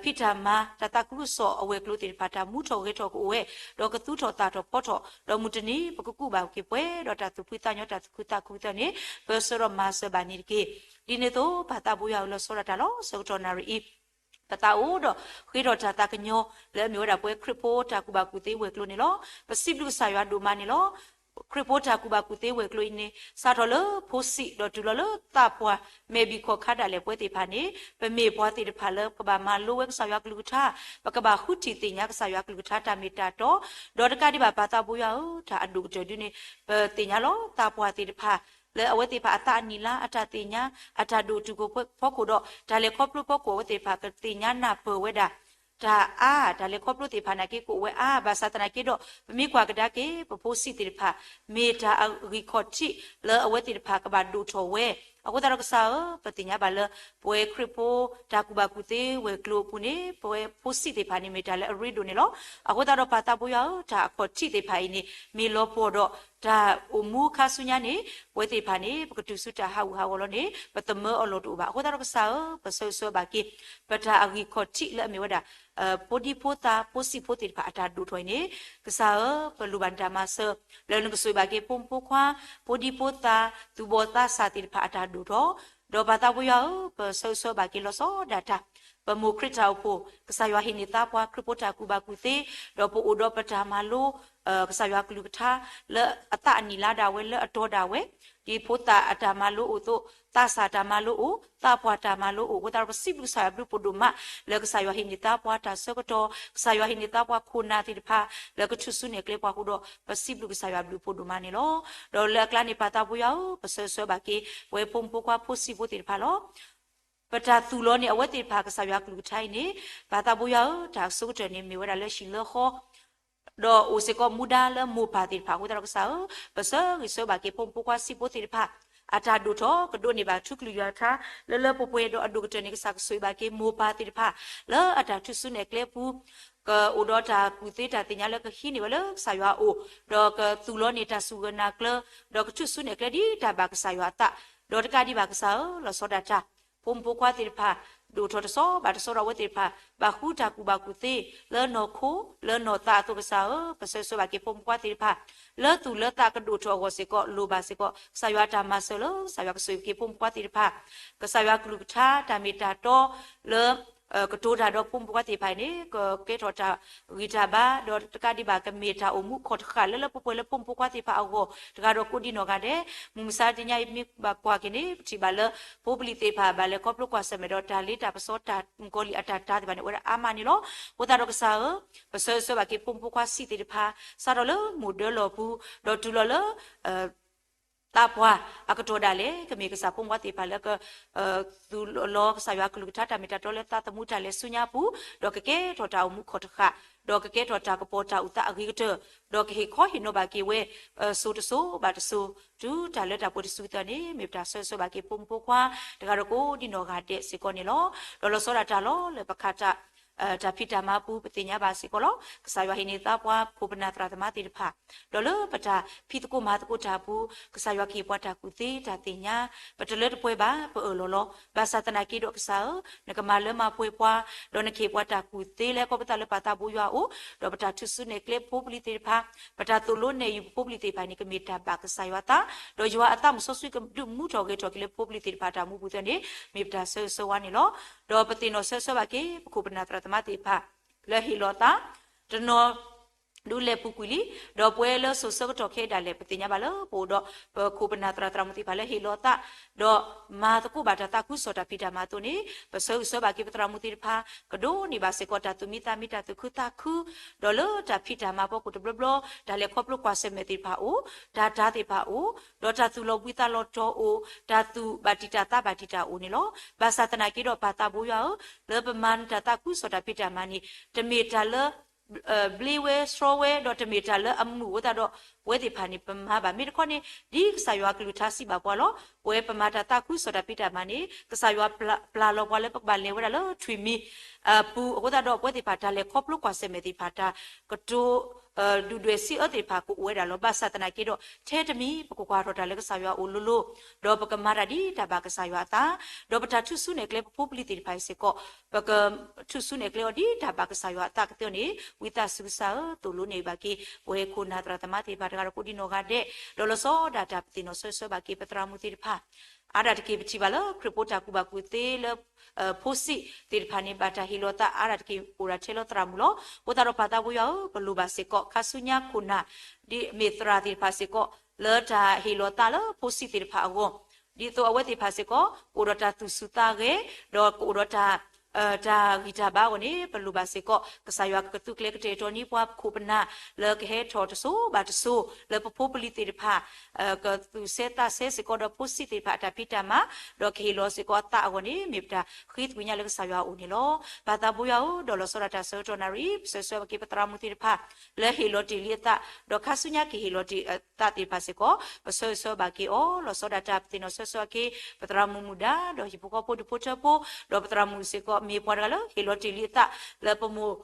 ဖံးတၢ်မၤ တၢ်သးခုကစီၣ်အဝဲၤကျိၤသ့ၣ်တဖၣ် တၢ်မူထီၣ်ဂဲၤထီၣ်ကအိၣ်ဝဲ, ဒီးကသူထီၣ်သၣ်ထီၣ်ဖီထီၣ်, ဒီးမုၢ်တနံၤ ပကကူးဘၣ်က့ၤပှဲၤဒီးတၢ်သူၣ်ဖှံသးညီ တၢ်သူၣ်ခုသးခုသ့ၣ်န့ၣ် ပၢဆှၢဒီးမၤစၢၤဘၣ်န့ၣ်တက့ၢ်. ဒ်န့ၣ်အသိး ပၢ်သးဘိယွၤဧၢ, လီၤဆီဒၣ်တၢ်လီၤ. ဆၢကတီၢ်နၣ်ရံၣ်အံၤ ပသးအိၣ်ဒီးဃ့ထီၣ်တၢ်သးကညီၤ လၢအမ့ၢ်ဝဲဒၣ်ပဝဲခရံာ်ဖိတၢ်ကူၣ်ဘၣ်ကူၣ်သ့ဝဲၤကျိၤန့ၣ်လီၤ. ပစံးဘျုးကစၢ်ယွၤဒိၣ်မးန့ၣ်လီၤ. ခရံာ်ဖိတၢ်ကူၣ်ဘၣ်ကူၣ်သ့ဝဲၤကျိၤအံၤန့ၣ် စးထီၣ်လၢဖိဆံး ဒီးတုၤလီၤလၢသးပှၢ် မဲာ်ဘံၣ်ခီၣ်ခါဒၣ်လဲာ်ပဝဲသ့ၣ်တဖၣ်န့ၣ် ပမ့ၢ်ပှၤသ့ၣ်တဖၣ်လၢကဘၣ်မၤလိဝဲကစၢ်ယွၤကလုၢ်ကထါ, ပကဘၣ်ဃုထံၣ်သ့ၣ်ညါကစၢ်ယွၤကလုၢ်ကထါတၢ်မ့ၢ်တၢ်တီ, ဒီးတကးဒံးဘၣ်ပၢ်သးဘိယွၤဧၢ, တၢ်အဒိၣ်ကတၢၢ်ဒုန့ၣ် ပသ့ၣ်ညါလီၤ. သးပှၢ်သ့ၣ်တဖၣ် လၢအဝဲသ့ၣ်တဖၣ်အသးအနံၣ်လါ အတၢ်သ့ၣ်ညါ အတၢ်ဒိၣ်တုာ်ခိၣ်ဖီခိၣ်ဒီး တၢ်လဲၤခီဖျိဖီခိၣ် အဝဲသ့ၣ်တဖၣ်ကသ့ၣ်ညါနၢ်ပၢၢ်ဝဲဒၣ် တၢ်အါ တၢ်လဲၤခီဖျိသ့ၣ်တဖၣ်နာ်က့ကအိၣ်ဝဲအါ, ဘၣ်ဆၣ်သနာ်က့ဒီး ပမ့ၢ်ကွၢ်ကဒါက့ၤ ပဖိဆံးသ့ၣ်တဖၣ် မ့ၢ်တၢ်အဂံၢ်ခီၣ်ထံးလၢအဝဲသ့ၣ်တဖၣ်ကဘၣ်ဒိၣ်ထီၣ်ဝဲ. အဃိသတးဒီးကစၢ်ဧၢ, ပသ့ၣ်ညါဘၣ်လၢ ပဝဲခရံာ်ဖိတၢ်ကူၣ်ဘၣ်ကူၣ်သ့ဝဲၤကျိၤအပူၤန့ၣ် ပဝဲဖိဆံးသ့ၣ်တဖၣ်န့ၣ် မ့ၢ်တၢ်လၢအရ့ဒိၣ်န့ၣ်လီၤ. အဃိသတးဒီးပၢ်သးဘိယွၤဧၢ, တၢ်အခီၣ်ထံးသ့ၣ်တဖၣ်အံၤန့ၣ် မ့ၢ်လီၤပှီၢ်ဒီး တၢ်အိၣ်မူခါဆူညါန့ၣ် ပဝဲသ့ၣ်တဖၣ်န့ၣ် ပကတုၤဆူတၢ်ဟးဂူာ်ဟးဂီၤလီၤန့ၣ် ပသမၢအလီၢ်တအိၣ်ဘၣ်. အဃိသတးဒီးကစၢ်ဧၢ, ပဆၢဂ့ၤဆၢဝါဘၣ်က့ၤ ပတၢ်အဂံၢ်ခီၣ်ထံးလၢအမ့ၢ်ဝဲဒၣ် ဖိဒံဖိသၣ် ဖိဆံးဖိသ့ၣ်တဖၣ်အတၢ်ဒိၣ်ထီၣ်အံၤန့ၣ် ကစၢ်ဧၢ, ပလိၣ်ဘၣ်နတၢ်မၤစၢၤ လၢနကဆိၣ်ဂ့ၤဘၣ်က့ၤဖိမုၣ်ဖိခွါ ဖိဒံဖိသၣ် သူၣ်ဘီၣ်သးစၢ်သ့ၣ်တဖၣ်အတၢ်ဒိၣ်ထီၣ်, ဒီးပၢ်သးဘိယွၤဧၢ, ပဆၢဂ့ၤဆၢဝါဘၣ်က့ၤလီၤဆီဒၣ်တၢ် ပမိၢ်ခရံာ်တၢ်အိၣ်ဖှိၣ် ကစၢ်ယွၤဟ့ၣ်န့ၢ်သါပှၤခရံာ်ဖိတၢ်ကူၣ်ဘၣ်ကူၣ်သ့, ဒီးပအိၣ်ဒီးပတၢ်မၤလိ ကစၢ်ယွၤကလုၢ်ကထါ လၢအသးအနံၣ်လါဒၣ်ဝဲ လၢအတီဒၣ်ဝဲ, ဒ်ဖိသၣ်အတၢ်မၤလိအိၣ်အသိး သးစၢ်တၢ်မၤလိအိၣ်, သးပှၢ်တၢ်မၤလိအိၣ်, အဃိသတးဒီးပစံးဘျုးကစၢ်ယွၤဘျုးဖှိၣ်ဒိၣ်မး လၢကစၢ်ယွၤဟ့ၣ်န့ၢ်သါပှၤတၢ်ဆၢကတီၢ်, ကစၢ်ယွၤဟ့ၣ်န့ၢ်သါပှၤခိၣ်နၢ်သ့ၣ်တဖၣ် လၢကထုးစုနဲၣ်ကျဲပှၤအဃိဒီး ပစံးဘျုးကစၢ်ယွၤဘျုးဖှိၣ်ဒိၣ်မးန့ၣ်လီၤ. ဒီးလၢအကျါန့ၣ် ပၢ်သးဘိယွၤဧၢ, ပဆၢဂ့ၤဆၢဝါဘၣ်က့ၤ ပဝဲဖိမုၣ်ဖိခွါဖိဆံးဖိသ့ၣ်တဖၣ်လီၤ. ပတၢ်သူၣ်လီၤန့ၢ်အဝဲသ့ၣ်တဖၣ် ကစၢ်ယွၤကလုၢ်ကထါအံၤန့ၣ် ပၢ်သးဘိယွၤဧၢ, တၢ်အဆိကတၢၢ်န့ၣ် မ့ၢ်ဝဲဒၣ်လၢဟံၣ်လၢဃီ ဒီးအိၣ်စ့ၢ်ကီးမူဒါလၢမိၢ်ပၢ်သ့ၣ်တဖၣ် အဃိသတးဒီးကစၢ်ဧၢ, ပဆၢဂ့ၤဆၢဝါဘၣ်က့ၤ ဖိမုၣ်ဖိခွါဆံးဖိသ့ၣ်တဖၣ် အတၢ်ဒိၣ်ထီၣ် ကဒိးန့ၢ်ဘၣ်ထူကလုၢ်ယွၤထါ လၢလၢပှဲၤပှဲၤ ဒီးအဒိၣ်ကတၢၢ်န့ၣ် ကစၢ်ကဆိၣ်ဂ့ၤဘၣ်က့ၤမိၢ်ပၢ်သ့ၣ်တဖၣ် လၢအတၢ်ထူၣ်စုနဲၣ်ကျဲပူၤ ကအိၣ်ဒီးတၢ်ကူၣ်သ့တၢ်သ့ၣ်ညါလၢကဟံးန့ၢ်ဝဲလၢကစၢ်ယွၤအအိၣ်, ဒီးကသူၣ်လီၤန့ၢ်တၢ်စူၢ်ကနာ်ကျၢၤ, ဒီးကထူၣ်စုနဲၣ်ကျဲဒ်တၢ်ဘၣ်ကစၢ်ယွၤအသး, ဒီးတကးဒံးဘၣ်ကစၢ်ဧၢ, လီၤဆီဒၣ်တၢ် ဖိမုၣ်ဖိခွါသ့ၣ်တဖၣ် ဒိၣ်ထီၣ်တဆီဘၣ်တဆီဒီးအဝဲသ့ၣ်တဖၣ် ဘၣ်ဃုတၢ်ကူၣ်ဘၣ်ကူၣ်သ့ လၢနီၢ်ခိ လၢနီၢ်သးအသိးကစၢ်ဧၢ, ပဆၢဂ့ၤဆၢဝါဘၣ်က့ၤဖိမုၣ်ဖိခွါသ့ၣ်တဖၣ် လၢသူၣ်လၢသးကဒိၣ်ထီၣ်အဂီၢ်စ့ၢ်ကီး လိၣ်ဘၣ်စ့ၢ်ကီး ကစၢ်ယွၤအတၢ်မၤစၢၤလၢ ကစၢ်ယွၤကဆိၣ်ဂ့ၤက့ၤဖိမုၣ်ဖိခွါသ့ၣ်တဖၣ် ကစၢ်ယွၤကလုၢ်ကထါတၢ်မ့ၢ်တၢ်တီလၢ ကတိၤတၢ်ဒီးဖိမုၣ်ဖိခွါသ့ၣ်တဖၣ်န့ၣ် ကကဲထီၣ်တၢ်ဂံၢ်တၢ်ဘါ ဒီးတကးဒံးဘၣ် ကမ့ၢ်တၢ်အိၣ်မူခီၣ်တဃာ်လၢလၢပှဲၤပှဲၤလၢဖိမုၣ်ဖိခွါသ့ၣ်တဖၣ်အဂီၢ် တဂၤဒီးကိးဒံနီၢ်ဂၤဒဲး, မုၢ်မဆါတနံၤညါအံၤ မ့ၢ်ဘၣ်ကွၢ်က့ၤန့ၣ် ပထံၣ်ဘၣ်လၢ ဖိပလံၤသ့ၣ်တဖၣ် ဘၣ်လဲၤခီဖျိကွၢ်ဆၢၣ်မဲာ်ဒီးတၢ်လ့တၢ်ပစီတၢ်မုၣ်ကီၤလံၢ်အတၢ်တာ်သ့ၣ်တဖၣ်န့ၣ် အိၣ်ဝဲဒၣ်အါမးန့ၣ်လီၤ. အဃိသတးဒီးကစၢ်ဧၢ, ပဆၢဂ့ၤဆၢဝါဘၣ်က့ၤဖိမုၣ်ဖိခွါဆံးသ့ၣ်တဖၣ် စးထီၣ်လၢမိၢ်ဒၢလီၢ်ပူၤ ဒီးတုၤလီၤလၢ သးပှၢ်အကတီၢ်ဒၣ်လဲာ် ကမ့ၢ်ကစၢ်ဖိမုၣ်ဖိခွါသ့ၣ်တဖၣ်လၢက သူၣ်လီၤကစၢ်ယွၤကလုၢ်ကထါတၢ်မ့ၢ်တၢ်တီလၢသးသမူတၢ်လဲၤဆူညါအပူၤ, ဒီးကကဲထီၣ်တၢ်အိၣ်မူခီၣ်တဃာ်, ဒီးကကဲထီၣ်တၢ်ကပီၤတၢ်အုၣ်သးအဂ့ၤကတၢၢ်, ဒီးကဟ့ၣ်ခီဟ့ၣ်နီၤဘၣ်က့ၤဝဲ စိၤတစိၤဘၣ်တစိၤ တုၤတၢ်လၢတၢ်ပှဲၤတစုကသၢန့ၣ် မ့ၢ်ပတၢ်ဆၢဂ့ၤဆၢဝါဘၣ်က့ၤဖိမုၣ်ဖိခွါ တဂၤဒီးကိးဒံနီၢ်ဂၤဒဲးစ့ၢ်ကီးန့ၣ်လီၤ. ဒီးလီၤဆီဒၣ်တၢ်လီၤ လၢပခးတၢ် တၢ်ဖံးတၢ်မၤပူၤ ပသ့ၣ်ညါဘၣ်စ့ၢ်ကီးလီၤ. ကစၢ်ယွၤဟ့ၣ်န့ၢ်သါပှၤခိၣ်ပနၢ်သရၣ်သမါသ့ၣ်တဖၣ်, ဒီးလၢပတၢ်ဖံးသကိးမၤသကိးတၢ်အပူၤ ကစၢ်ယွၤကဟ့ၣ်ပှၤတၢ်ကူၣ်သ့တၢ်သ့ၣ်ညါ, ပတလၢတပှဲၤဘၣ် ပအၢၣ်လီၤလီၤ. ဘၣ်ဆၣ်သနာ်က့ဒီးကစၢ်ဧၢ, နကမၤလၢမၤပှဲၤပှၤ, ဒီးနကဟ့ၣ်ပှၤတၢ်ကူၣ်သ့လၢကီၢ်ပသးလၢပၢ်သးဘိယွၤအအိၣ်, ဒီးပတၢ်ထူၣ်စုနဲၣ်ကျဲဖိပလံၤသ့ၣ်တဖၣ်, ပတၢ်သိၣ်လိနဲၣ်ယုာ်ပဖိပလံၤသ့ၣ်တဖၣ်န့ၣ် ကမ့ၢ်တၢ်ဘၣ်ကစၢ်ယွၤအသး, ဒီးယွၤအသးမုၢ်စီဆှံကဒုးမူထီၣ်ဂဲၤထီၣ်က့ၤလၢဖိပလံၤသ့ၣ်တဖၣ်တၢ်မူပူၤသ့ၣ်န့ၣ် မ့ၢ်ပတၢ်ဆၢဂ့ၤဆၢဝါန့ၣ်လီၤ. ဒီးပသ့ၣ်နီၣ်ဆၢဂ့ၤဆၢဝါဘၣ်က့ၤ ပခိၣ်ပနၢ်သရၣ်သမါသ့ၣ်တဖၣ် လၢဟ့ၣ်လီၤသး တနီၤ ဒုးလဲၤပူၤကွံာ်လံ, ဒီးပဝဲလၢစိၤဆၢကတီၢ်ခဲအံၤဒၣ်လဲာ် ပသ့ၣ်ညါဘၣ်လၢပအိၣ်ဒီး ပခိၣ်ပနၢ်သရၣ်သရၣ်မုၣ်သ့ၣ်တဖၣ်လၢဟ့ၣ်လီၤသး, ဒီးမၤသကိးဘၣ်တၢ်သးခုကစီၣ်တၢ်ဖံးတၢ်မၤအသိးန့ၣ် ပဆၢဂ့ၤဆၢဝါဘၣ်က့ၤပသရၣ်မုၣ်သ့ၣ်တဖၣ် ကဒိးန့ၢ်ဘၣ်စ့ၢ်ကီးတၢ်သူၣ်မံသးမံ တၢ်သူၣ်ခုသးခု, ဒီးလၢတၢ်ဖံးတၢ်မၤဖီခိၣ်တဘျီဘျီ တၢ်လဲၤခီဖျိကွၢ်ဆၢၣ်မဲာ်သ့ၣ်တဖၣ်အိၣ်, တၢ်တာ်သ့ၣ်တဖၣ်အိၣ်, ဒီးတၢ်သူၣ်လီၤဘှံးသးလီၤတီၤအိၣ်, တၢ်သူၣ်ဘၣ်တံာ်တာ်သးဘၣ်တံာ်တာ်အိၣ်န့ၣ်လီၤ. ဘၣ်ဆၣ်သနာ်က့ဒီးပၢ်သးဘိယွၤဧၢ, လၢပမၤနတၢ်သးခုကစီၣ်တၢ်ဖံးတၢ်မၤန့ၣ် တမ့ၢ်တၢ်လၢ ဘျ့ဝဲဆှီဝဲ ဒီးတမ့ၢ်တၢ်လၢအမုာ်အဃိသတးဒီး ပဝဲသ့ၣ်တဖၣ်န့ၣ် ပမၤဘၣ်. မ့ၢ်တခီန့ၣ် ဒ်ကစၢ်ယွၤအကလုၢ်ကထါစံးဘၣ်ပှၤလီၤ. ပဝဲပမၤတၢ်သးခုကစီၣ်တၢ်ဖံးတၢ်မၤန့ၣ် ကစၢ်ယွၤပျၢ်လီၤပှၤလၢပကဘၣ်လဲၤဝဲဒၣ်လၢထွံၣ်မံၤအပူၤအဃိသတးဒီး ပဝဲသ့ၣ်တဖၣ်တၢ်လဲၤခီဖျိကွၢ်ဆၢၣ်မဲာ်သ့ၣ်တဖၣ် တၢ်ကတိၤ ဒုၣ်ဒွဲၣ်စံးအၢသ့ၣ်တဖၣ်ကအိၣ်ဝဲဒၣ်လီၤ. ဘၣ်ဆၣ်သနာ်က့ဒီး ထဲတမံၤ ပကကွၢ်ထီၣ်တၢ်လၢကစၢ်ယွၤအအိၣ်လိၤလိၤ, ဒီးပကမၤတၢ်ဒ်တၢ်ဘၣ်ကစၢ်ယွၤအသး, ဒီးပတၢ်ထူၣ်စုနဲၣ်ကျဲပဖိပလံၤသ့ၣ်တဖၣ်အံၤစ့ၢ်ကီး ပကထူၣ်စုနဲၣ်ကျဲအီၤဒ်တၢ်ဘၣ်ကစၢ်ယွၤအသးကသ့အီၤန့ၣ် ဝံသးစူၤကစၢ်ဧၢ, သိၣ်လိနဲၣ်ဘၣ်က့ၤ ပဝဲခိၣ်နၢ်သရၣ်သမါသ့ၣ်တဖၣ်တဂၤဒီးကိးဒံနီၢ်ဂၤဒဲး, ဒီးလီၤဆီဒၣ်တၢ်ပသ့ၣ်နီၣ်ဆၢဆၢဘၣ်က့ၤပသရၣ်မုၣ်သ့ၣ်တဖၣ် အါဒၣ်တက့ၢ် ပထံၣ်ဘၣ်လၢခရံာ်ဖိတၢ်ကူၣ်ဘၣ်ကူၣ်သ့လၢ ဖိဆံးသ့ၣ်တဖၣ်န့ၣ် ဘၣ်တၢ်ဟ့ၣ်လီၤသးအါဒၣ်တက့ၢ် အိၣ်ဒၣ်ထဲလၢသရၣ်မုၣ်လီၤ. အဃိသတးဒီးပၢ်သးဘိယွၤဧၢ, ပလိၣ်ဘၣ်စ့ၢ်ကီး ခါဆူညါခိၣ်နၢ် ဒ်မ့ၢ်သရၣ်သ့ၣ်တဖၣ်စ့ၢ်ကီး လၢတၢ်ဟ့ၣ်လီၤသးလၢဖိဆံးသ့ၣ်တဖၣ်အဂီၢ်, ဒ်သိးအဝဲသ့ၣ်တဖၣ်စ့ၢ်ကီး ကအိၣ်ဒီးတၢ်သူၣ်ဆူၣ်သးဂဲၤ, ဒီးကအိၣ်ဒီးတၢ် တၢ်ဂံၢ်တၢ်ဘါအဂီၢ်န့ၣ် ပလိၣ်ဘၣ်စ့ၢ်ကီး ကစၢ်ယွၤကကသူကျဲကတဲာ်ကတီၤန့ၢ်ပှၤခိၣ်ပနၢ် လၢကဟဲထီၣ်တစိၤဘၣ်တစိၤ လၢပဖိပလံၤသ့ၣ်တဖၣ် ကသူၣ်ဆဲးသးဆဲးစ့ၢ်ကီးဒီးဖိဆံးသ့ၣ်တဖၣ်အတၢ်ဖံးတၢ်မၤ, ဒီးကဟ့ၣ်လီၤစ့ၢ်ကီးအသးအဂီၢ်န့ၣ် မ့ၢ်ပတၢ်ဃ့သကွံာ်ညါလၢကစၢ်ယွၤအအိၣ်န့ၣ်လီၤ. ပၢ်သးဘိယွၤဧၢ, ဒီးလီၤဆီဒၣ်တၢ်ဆၢကတီၢ်နၣ်ရံၣ် ပဆၢဂ့ၤဆၢဝါဘၣ်က့ၤပသရၣ်မုၣ်သ့ၣ်တဖၣ် လၢဟ့ၣ်လီၤတ့ၢ်လံအသး, ဒီးခါဆူညါကဟ့ၣ်လီၤတ့ၢ်အသးသ့ၣ်တဖၣ်စ့ၢ်ကီး ပဆၢဂ့ၤဆၢဝါဘၣ်က့ၤအီၤ, လီၤဆီဒၣ်တၢ်ပသ့ၣ်နီၣ်ဆၢဆၢက့ၤ ပသရၣ်မုၣ်မုၣ်ဒါ ဒီးဟံၣ်ဖိဃီဖိဒူၣ်ဖိထၢဖိ, ဒီးပသရၣ်မုၣ်စ့ၢ်ကီး မ့ၢ်ပှၤတဂၤလၢဟ့ၣ်လီၤတ့ၢ်လံအသး လၢပမိၢ်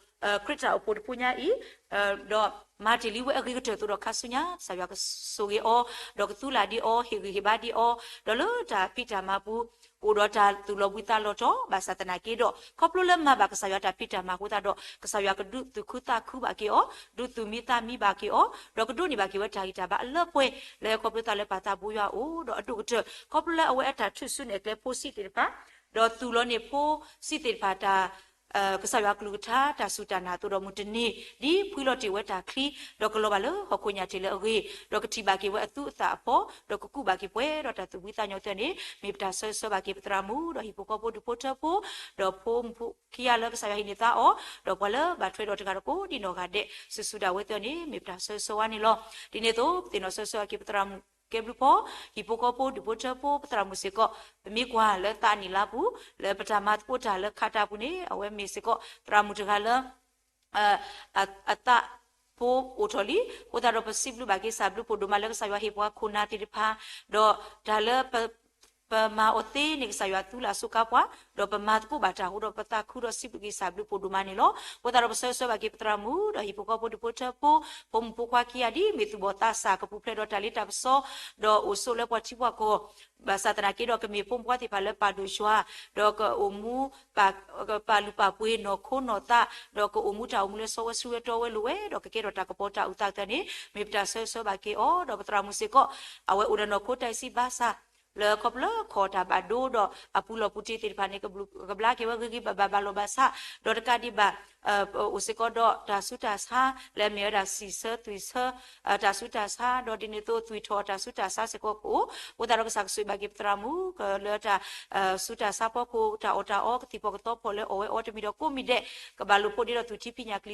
ခရံာ်တၢ်အိၣ်ဖှိၣ်တဖိညါအံၤ, ဒီးမၤတ့ၢ်လံဝဲအဂ့ၤကတၢၢ်အသိးဒီး ခါဆူညါ ကစၢ်ယွၤကဆိၣ်ဂ့ၤအီၤ, ဒီးကသူလၢ်ဒံးအီၤ, ဟ့ၣ်ဂံၢ်ဟ့ၣ်ဘါဒံးအီၤ, ဒီးလၢတၢ်ဖံးတၢ်မၤပူၤ အိၣ်ဒီးတၢ်သူၣ်လီၤဘှံးသးလီၤတီၤ, ဘၣ်ဆၣ်သနာ်က့ဒီး ခီဖျိလၢမၤဘၣ်ကစၢ်ယွၤတၢ်ဖံးတၢ်မၤအဃိသတးဒီး ကစၢ်ယွၤကဒုးသူၣ်ခုသးခုဘၣ်က့ၤအီၤ, ဒုးသူၣ်မံသးမံဘၣ်က့ၤအီၤ, ဒီးကဒိးန့ၢ်ဘၣ်က့ၤဝဲတၢ်ဂံၢ်တၢ်ဘါအလၢပှဲၤ လၢဟဲခီဖျိသးလၢပၢ်သးဘိယွၤအအိၣ်, ဒီးအဒိၣ်ကတၢၢ် ခီဖျိလၢအဝဲအတၢ်ထူၣ်စုနဲၣ်ကျဲဖိဆံးသ့ၣ်တဖၣ်, ဒီးသူၣ်လီၤန့ၢ်ဖိဆံးသ့ၣ်တဖၣ်တၢ် ကစၢ်ယွၤကလုၢ်ကထါ တၢ်စူၢ်တၢ်နာ်အသိးဒီး မုၢ်တနံၤ ဒ်ဖှံလီၤတ့ၢ်ဝဲတၢ်ချံ, ဒီးကလီၤဘၣ်လၢဟီၣ်ခိၣ်ညၣ်တ့ၢ်လၢအဂ့ၤ, ဒီးကထံၣ်ဘၣ်က့ၤဝဲအသူအသၣ်အဖီ, ဒီးကကူးဘၣ်က့ၤပှဲၤဒီးတၢ်သူၣ်ဘှံးသးညီသ့ၣ်န့ၣ် မ့ၢ်ပတၢ်ဆၢဂ့ၤဆၢဝါဘၣ်က့ၤပသရၣ်မုၣ် ဒီးဟံၣ်ဖိဃီဖိဒူၣ်ဖိထၢဖိ, ဒီးဖိမုၣ်ဖိခံဂၤလၢကစၢ်ယွၤဟ့ၣ်န့ၢ်သါအီၤ, ဒီးပှၤလၢဘၣ်ထွဲဒီးတဂၤဒီးကိးဒံနီၢ်ဂၤဒဲး စုာ်စုၤဒၣ်ဝဲသ့ၣ်န့ၣ် မ့ၢ်ပတၢ်ဆၢဂ့ၤဆၢဝါန့ၣ်လီၤ. ဒ်န့ၣ်အသိး ပသ့ၣ်နီၣ်ဆၢဂ့ၤဆၢဝါက့ၤပသရၣ်မုၣ်ကဲဘျုးဖီ, ဟံၣ်ဖိဃီဖိဒူၣ်ဖိထၢဖိ ပသရၣ်မုၣ်စ့ၢ်ကီး ပမ့ၢ်ကွၢ်လၢသးနံၣ်လါပူၤ လၢပတၢ်မၤသကိးတၢ်လၢခးတၢ်ပူၤန့ၣ် အဝဲမ့ၢ်စ့ၢ်ကီး သရၣ်မုၣ်တဂၤလၢ အသးဖိအိၣ်ထီၣ်လံ. အဃိသတးဒီး ပစံးဘျုးဘၣ်က့ၤကစၢ်ဘျုးဖးဒိၣ်မးလၢကစၢ်ယွၤဟ့ၣ်ပှၤခိၣ်နၢ်သ့ၣ်တဖၣ်, ဒီးတၢ်လၢ ပမၤအီၤသ့န့ၣ် ကစၢ်ယွၤသူလၢအစိကါပှၤ, ဒီးပမၤသကိးဘၣ်တၢ်အဃိဒီး ပသးခုဒီးစံးဘျုးက့ၤကစၢ်ဘျုးဖးဒိၣ်မးန့ၣ်လီၤ. အဃိသတးဒီး ပဆၢဂ့ၤဆၢဝါဘၣ်က့ၤပသရၣ်မုၣ် ဒီးဟံၣ်ဖိဃီဖိဒူၣ်ဖိထၢဖိ, ဖိမုၣ်ဖိခွါခံဂၤဒ်အမ့ၢ်သူၣ်ဘီၣ်သးစၢ် ကပူၤဖျဲးဒီးတၢ်လ့တၢ်ပစီ, ဒီးအိၣ်ဆိးလၢပှၤထံပှၤကီၢ် ဘၣ်ဆၣ်သနာ်က့ဒီး ကမ့ၢ်ဖိမုၣ်ဖိခွါသ့ၣ်တဖၣ်လၢပာ်ဒိၣ်ယွၤ, ဒီးကအိၣ်မူ ပာ်လုၢ်ပာ်ပှ့ၤနီၢ်ခိနီၢ်သး, ဒီးကအိၣ်မူတၢ်အိၣ်မူလၢစီဝဲဆှံဝဲတီဝဲလိၤဝဲ, ဒီးကကဲထီၣ်တၢ်ကပီၤတၢ်အုၣ်သးသ့ၣ်န့ၣ် မ့ၢ်ပတၢ်ဆၢဂ့ၤဆၢဝါဘၣ်က့ၤအီၤ, ဒီးပသရၣ်မုၣ်စ့ၢ်ကီး အဝဲအိၣ်ဒီးနီၢ်ခိတၢ်စံးဘၣ်ဆၣ် လၢခီဖျိလၢခီၣ်တၢ်ဘၣ်ဒိဒီးအပူၤလီၢ်ပူၤတ့သ့ၣ်တဖၣ်န့ၣ် ကဘျုးကဘျါက့ၤဝဲဂ့ၤဂ့ၤဘၣ်ဘၣ်ဘၣ်လီၤဘၣ်ဆၣ်, ဒီးတကးဒံးဘၣ် အိၣ်စ့ၢ်ကီးဒီးတၢ်ဆူးတၢ်ဆါ လၢအမ့ၢ်ဝဲဒၣ်စံးဆၢသွံၣ်ဆၢ တၢ်ဆူးတၢ်ဆါ, ဒီးဒ်န့ၣ်အသိးသွံၣ်ထီၣ်တၢ်ဆူးတၢ်ဆါစ့ၢ်ကီးကအိၣ်, အဃိသတးဒီးကစၢ်ကဆိၣ်ဂ့ၤဘၣ်က့ၤပသရၣ်မုၣ် လၢတၢ် ဆူးတၢ်ဆါဖီခိၣ် တၢ်အီၣ်တၢ်အီ ကသံၣ်ဖီၣ်ကသီဖီၣ်လၢအီၣ်ဝဲအီတမံၤဒီးကိးမံၤဒဲး, ကဘၣ်လိာ်ဖိးဒ့ဒီးသူၣ်ထံဖံးညၣ်ကလံၤသဝီ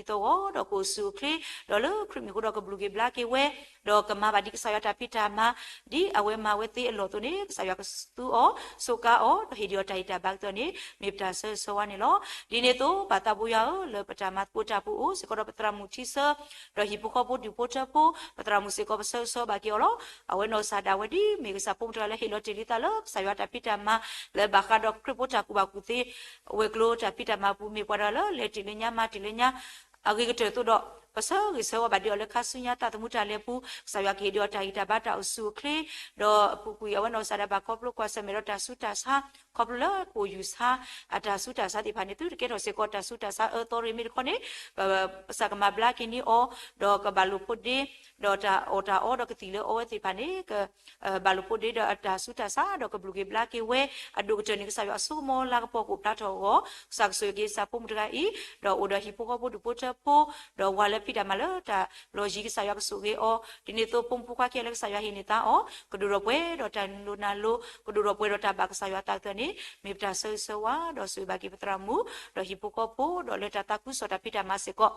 ဒီးကအိၣ်ဆူၣ်အိၣ်ချ့, ဒီးလၢခရံာ်မံၤအဃိဒီးကဘျုးက့ၤဘျါက့ၤဝဲ, ဒီးကမၤဘၣ်ဒ်ကစၢ်ယွၤတၢ်ဖံးတၢ်မၤ ဒ်အဝဲမၤဝဲသ့အလီၢ်အသိးန့ၣ် ကစၢ်ယွၤကသူအီၤ စိကါအီၤ ဒီးဟ့ၣ်ဒံးအီၤတၢ်ဂံၢ်တၢ်ဘါကသ့န့ၣ် မ့ၢ်ပတၢ်ဆၢဂ့ၤဆၢဝါန့ၣ်လီၤ. ဒ်န့ၣ်အသိး ပၢ်သးဘိယွၤဧၢ, လၢပတၢ်မၤသကိးတၢ်ပူၤအိၣ်စ့ၢ်ကီးဒီးပသရၣ်မုၣ်ထံဆၢ ဒီးဟံၣ်ဖိဃီဖိဒူၣ်ဖိထၢဖိ, ပသရၣ်မုၣ်စ့ၢ်ကီးပဆၢဂ့ၤဆၢဝါဘၣ်က့ၤအီၤလီၤ. အဝဲနီၢ်ကစၢ်ဒၣ်ဝဲဒ်မ့ၢ်ကစၢ်ဖိမုၣ်တဂၤလၢဟ့ၣ်လီၤတ့ၢ်လံသးလၢကစၢ်ယွၤတၢ်ဖံးတၢ်မၤ လၢဘၣ်ဃးဒီးခရံာ်ဖိတၢ်ကူၣ်ဘၣ်ကူၣ်သ့ ဝဲၤကျိၤတၢ်ဖံးတၢ်မၤပူၤ မ့ၢ်ပှၤတဂၤလၢလဲၤတ့ၢ်လၢညါမၤတ့ၢ်လၢညါ အဂ့ၤကတၢၢ်အသိးဒီး ပဆၢဂ့ၤဆၢဝါဘၣ်ဒံးအီၤလၢခါဆူညါသးသမူတၢ်လဲၤပူၤ ကစၢ်ယွၤကဟ့ၣ်ဒံးအီၤတၢ်ဂံၢ်တၢ်ဘါတၢ်အိၣ်ဆူၣ်အိၣ်ချ့, ဒီးအပူၤကွံာ်အဝဲနီၢ်ကစၢ်ဒၣ်ဘၣ်ခီဖျိကွၢ်ဆၢၣ်မဲာ်ဒီးတၢ်ဆူးတၢ်ဆါ, ခီဖျိလၢကအိၣ်ယူၢ်ဆါ အတၢ်ဆူးတၢ်ဆါသ့ၣ်တဖၣ်န့ၣ် သုတကဲထီၣ်စ့ၢ်ကီးတၢ်ဆူးတၢ်ဆါအၢသီရ့ၣ်မ့ၢ်တခီန့ၣ် ကစၢ်ကမၤဘျါက့ၤန့ၢ်အီၤ, ဒီးကဘၣ်လိာ်ဖိးဒ့ ဒီးတၢ်အီၣ်တၢ်အီဒီးကသံၣ်လၢအီဝဲသ့ၣ်တဖၣ်န့ၣ် ကဘၣ်လိာ်ဖိးဒ့ဒီးအတၢ်ဆူးတၢ်ဆါ ဒီးကဘျုးက့ၤဘျါက့ၤဝဲ, အဒိၣ်ကတၢၢ်န့ၣ် ကစၢ်ယွၤအစိကမီၤလၤကပီၤကအိၣ်ဖျါထီၣ်အဂီၢ် ကစၢ်ကဆိၣ်ဂ့ၤက့ၤကစၢ်ဖိမုၣ်တဂၤအံၤ, ဒီးအိၣ်ဒီးဟံၣ်ဖိဃီဖိဒူၣ်ဖိထၢဖိ, ဒီးဝၤလၢဖံးတၢ်မၤလၢတၢ်လီၢ်ယံၤ ကစၢ်ယွၤကဆိၣ်ဂ့ၤအီၤ, ဒ်န့ၣ်အသိးဖိမုၣ်ဖိခွါခံဂၤလၢကစၢ်ယွၤဟ့ၣ်န့ၢ်သါအီၤ ကဒိၣ်ထီၣ်ပှဲၤဒီးတၢ်လိၤနၤလိၤ ကဒိၣ်ထီၣ်ပှဲၤဒီးတၢ်ဘၣ်ကစၢ်ယွၤသးကသ့န့ၣ် မ့ၢ်ပတၢ်ဆၢဂ့ၤဆၢဝါ ဒီးဆိၣ်ဂ့ၤဘၣ်က့ၤပသရၣ်မုၣ် ဒီးဟံၣ်ဖိဃီဖိ ဒီးလၢတၢ်သးခုကစီၣ်တၢ်ဖံးတၢ်မၤစ့ၢ်ကီး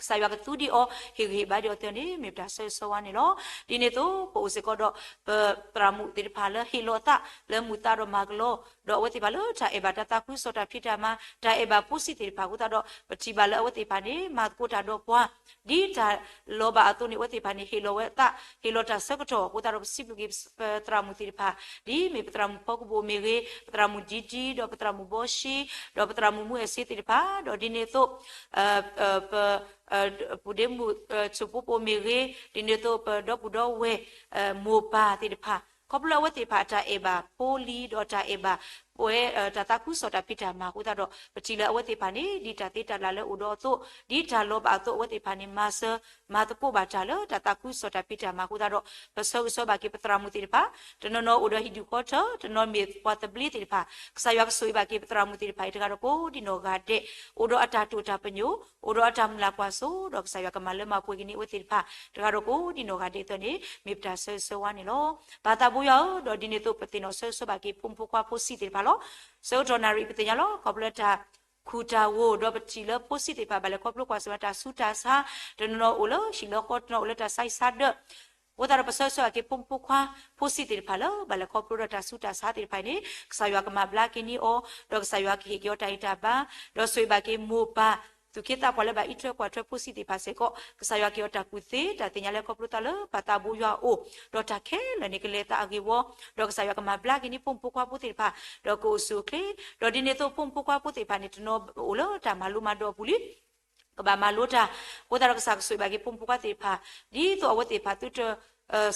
ကစၢ်ယွၤကသူဒံးအီၤ ဟ့ၣ်ဂံၢ်ဟ့ၣ်ဘါဒံးအီၤသ့ၣ်န့ၣ် မ့ၢ်ပတၢ်ဆၢဂ့ၤဆၢဝါန့ၣ်လီၤ. ဒ်န့ၣ်အသိး ပအိၣ်စ့ၢ်ကီးဒီး ပသရၣ်မုၣ်သ့ၣ်တဖၣ်လၢဟ့ၣ်လီၤအသးလၢမုာ်သးဒီးမၤကလီ ဒီးအဝဲသ့ၣ်တဖၣ်လၢတၢ်အဲၣ်ဘၣ်တၢ်သးခုကစီၣ်တၢ်ဖံးတၢ်မၤ တၢ်အဲၣ်ဘၣ်ဖိဆံးသ့ၣ်တဖၣ်အဃိသတးဒီး ပထံၣ်ဘၣ်လၢအဝဲသ့ၣ်တဖၣ်န့ၣ် မၤသကိးတၢ်ဒီးပှၤ ဒ်တၢ်လီၤဘၣ်အသိးန့ၣ် အဝဲသ့ၣ်တဖၣ်န့ၣ် ဟ့ၣ်လီၤဝဲအသး ဟ့ၣ်လီၤတၢ်ဆၢကတီၢ်အဃိသတးဒီး ပစံးဘျုးက့ၤ ပသရၣ်မုၣ်သ့ၣ်တဖၣ် ဒ်မ့ၢ်ပသရၣ်မုၣ်ဖီကဘိၣ်မ့ၢ်ဂ့ၤ, ပသရၣ်မုၣ်ဒံဒံ ဒီးပသရၣ်မုၣ်ဘီၡံ ဒီးပသရၣ်မုၣ်မူအဲၣ်စ့သ့ၣ်တဖၣ် ဒီးဒ်န့ၣ်အသိး ပ ပူၤဒ့မုၣ် ဆိၣ်ဖိပိာ်မ့ၢ်ဂ့ၤ, ဒ်န့ၣ်အသိး ပဒီပုၢ်ဒီဝဲၢ် မိၢ်ပၢ်သ့ၣ်တဖၣ် ခီဖျိလၢအဝဲသ့ၣ်တဖၣ်အတၢ်အဲၣ်ဘၣ်ဖိလံၤ ဒီးတၢ်အဲၣ်ဘၣ်ပဝဲ တၢ်သးခုကစီၣ်တၢ်ဖံးတၢ်မၤအဃိသတးဒီး ပထံၣ်လၢအဝဲသ့ၣ်တဖၣ်န့ၣ် ဒ်တၢ်သ့တၢ်လၢ်လၢအိၣ်ဒီးအသိး ဒ်တၢ်လီၤဘၣ်အသိး အဝဲသ့ၣ်တဖၣ်န့ၣ် မၤစၢၤ မၤသကိးဘၣ်တၢ်လၢတၢ်သးခုကစီၣ်တၢ်ဖံးတၢ်မၤအဃိသတးဒီး ပဆၢဂ့ၤဆၢဝါဘၣ်က့ၤပသရၣ်မုၣ်သ့ၣ်တဖၣ် တနီၤနီၤအိၣ်ဒီးဟံၣ်ဒူၣ်ဃီထၢၣ် တနီၤမ့ၢ်ပှၤသဘျ့သ့ၣ်တဖၣ် ကစၢ်ယွၤကဆိၣ်ဂ့ၤဘၣ်က့ၤပသရၣ်မုၣ်သ့ၣ်တဖၣ်အံၤ တဂၤဒီးကိးဒံနီၢ်ဂၤဒဲး အိၣ်ဒီးအတၢ်တိာ်တၢ်ပညိၣ် အိၣ်ဒီးအတၢ်မုၢ်လၢ်ကွၢ်စိ ဒီးကစၢ်ယွၤကမၤလၢမၤပှဲၤက့ၤန့ၢ်အဝဲသ့ၣ်တဖၣ် တဂၤဒီးကိးဒံနီၢ်ဂၤဒဲးအသိးန့ၣ် မ့ၢ်ပတၢ်ဆၢဂ့ၤဆၢဝါန့ၣ်လီၤ. ပၢ်သးဘိယွၤဧၢ, ဒီးဒ်န့ၣ်အသိး ပသ့ၣ်နီၣ်ဆၢဂ့ၤဆၢဝါဘၣ်က့ၤ ဖိမုၣ်ဖိခွါဖိဆံးသ့ၣ်တဖၣ်လီၤ. ဆၢကတီၢ်နၣ်ရံၣ်ပသ့ၣ်ညါလီၤ ခီဖျိလၢတၢ်ခူၣ်တၢ်ဂိၢ် ဒီးပထံၣ်လၢဖိဆံးသ့ၣ်တဖၣ် ဘၣ်လဲၤခီဖျိကွၢ်ဆၢၣ်မဲာ်တၢ်ဆူးတၢ်ဆါ တနီၤနီၤအိၣ်လၢဟံၣ်လၢဃီ တနီၤအိၣ်လၢတၢ်ဆါဟံၣ်ဆါဒၢး အဃိသတးဒီး ပဆၢဂ့ၤဆၢဝါဘၣ်က့ၤ ဖိမုၣ်ဖိခွါဖိဆံးသ့ၣ်တဖၣ်လၢ ဘၣ်လဲၤခီဖျိဒီးတၢ်ဆူးတၢ်ဆါသ့ၣ်တဖၣ်အံၤန့ၣ် ကစၢ်ယွၤကမၤဘျါက့ၤန့ၢ်အီၤ ဒီးကစၢ်ယွၤကဟ့ၣ်က့ၤအီၤတၢ်ဂံၢ်တၢ်ဘါ ဒီးဆိၣ်ဂ့ၤဘၣ်က့ၤမိၢ်ပၢ် သူၣ်က့သးပှၢ်လၢဘၣ်အံးထွဲကွၢ်ထွဲဖိဆံးသ့ၣ်တဖၣ်စ့ၢ်ကီး ကစၢ်ယွၤကဟ့ၣ်အီၤတၢ်ကူၣ်သ့ တၢ်သ့ၣ်ညါလၢခီဖျိသးလၢပၢ်သးဘိယွၤအအိၣ် ဒီးတၢ်ခဲလၢာ်န့ၣ်ကလဲၤသးအဂ့ၢ်ဝီ ဒီးကစၢ်ယွၤကမၤဘျါက့ၤန့ၢ် ဖိမုၣ်ဖိခွါဖိသ့ၣ်တဖၣ် ဒီးကအိၣ်ဆူၣ်အိၣ်ချ့ ဒီးဒ်န့ၣ်အသိး ဖိမုၣ်ဖိခွါဖိသ့ၣ်တဖၣ်န့ၣ် တနီၤအိၣ်လၢတၢ်မၤလိမၤဒိးအပူၤလံ ကဘၣ်မၤလိတၢ် အဃိသတးဒီးကစၢ်ကဆိၣ်ဂ့ၤဘၣ်က့ၤဖိမုၣ်ဖိခွါသ့ၣ်တဖၣ် ဒ်သိးအဝဲသ့ၣ်တဖၣ်သုတ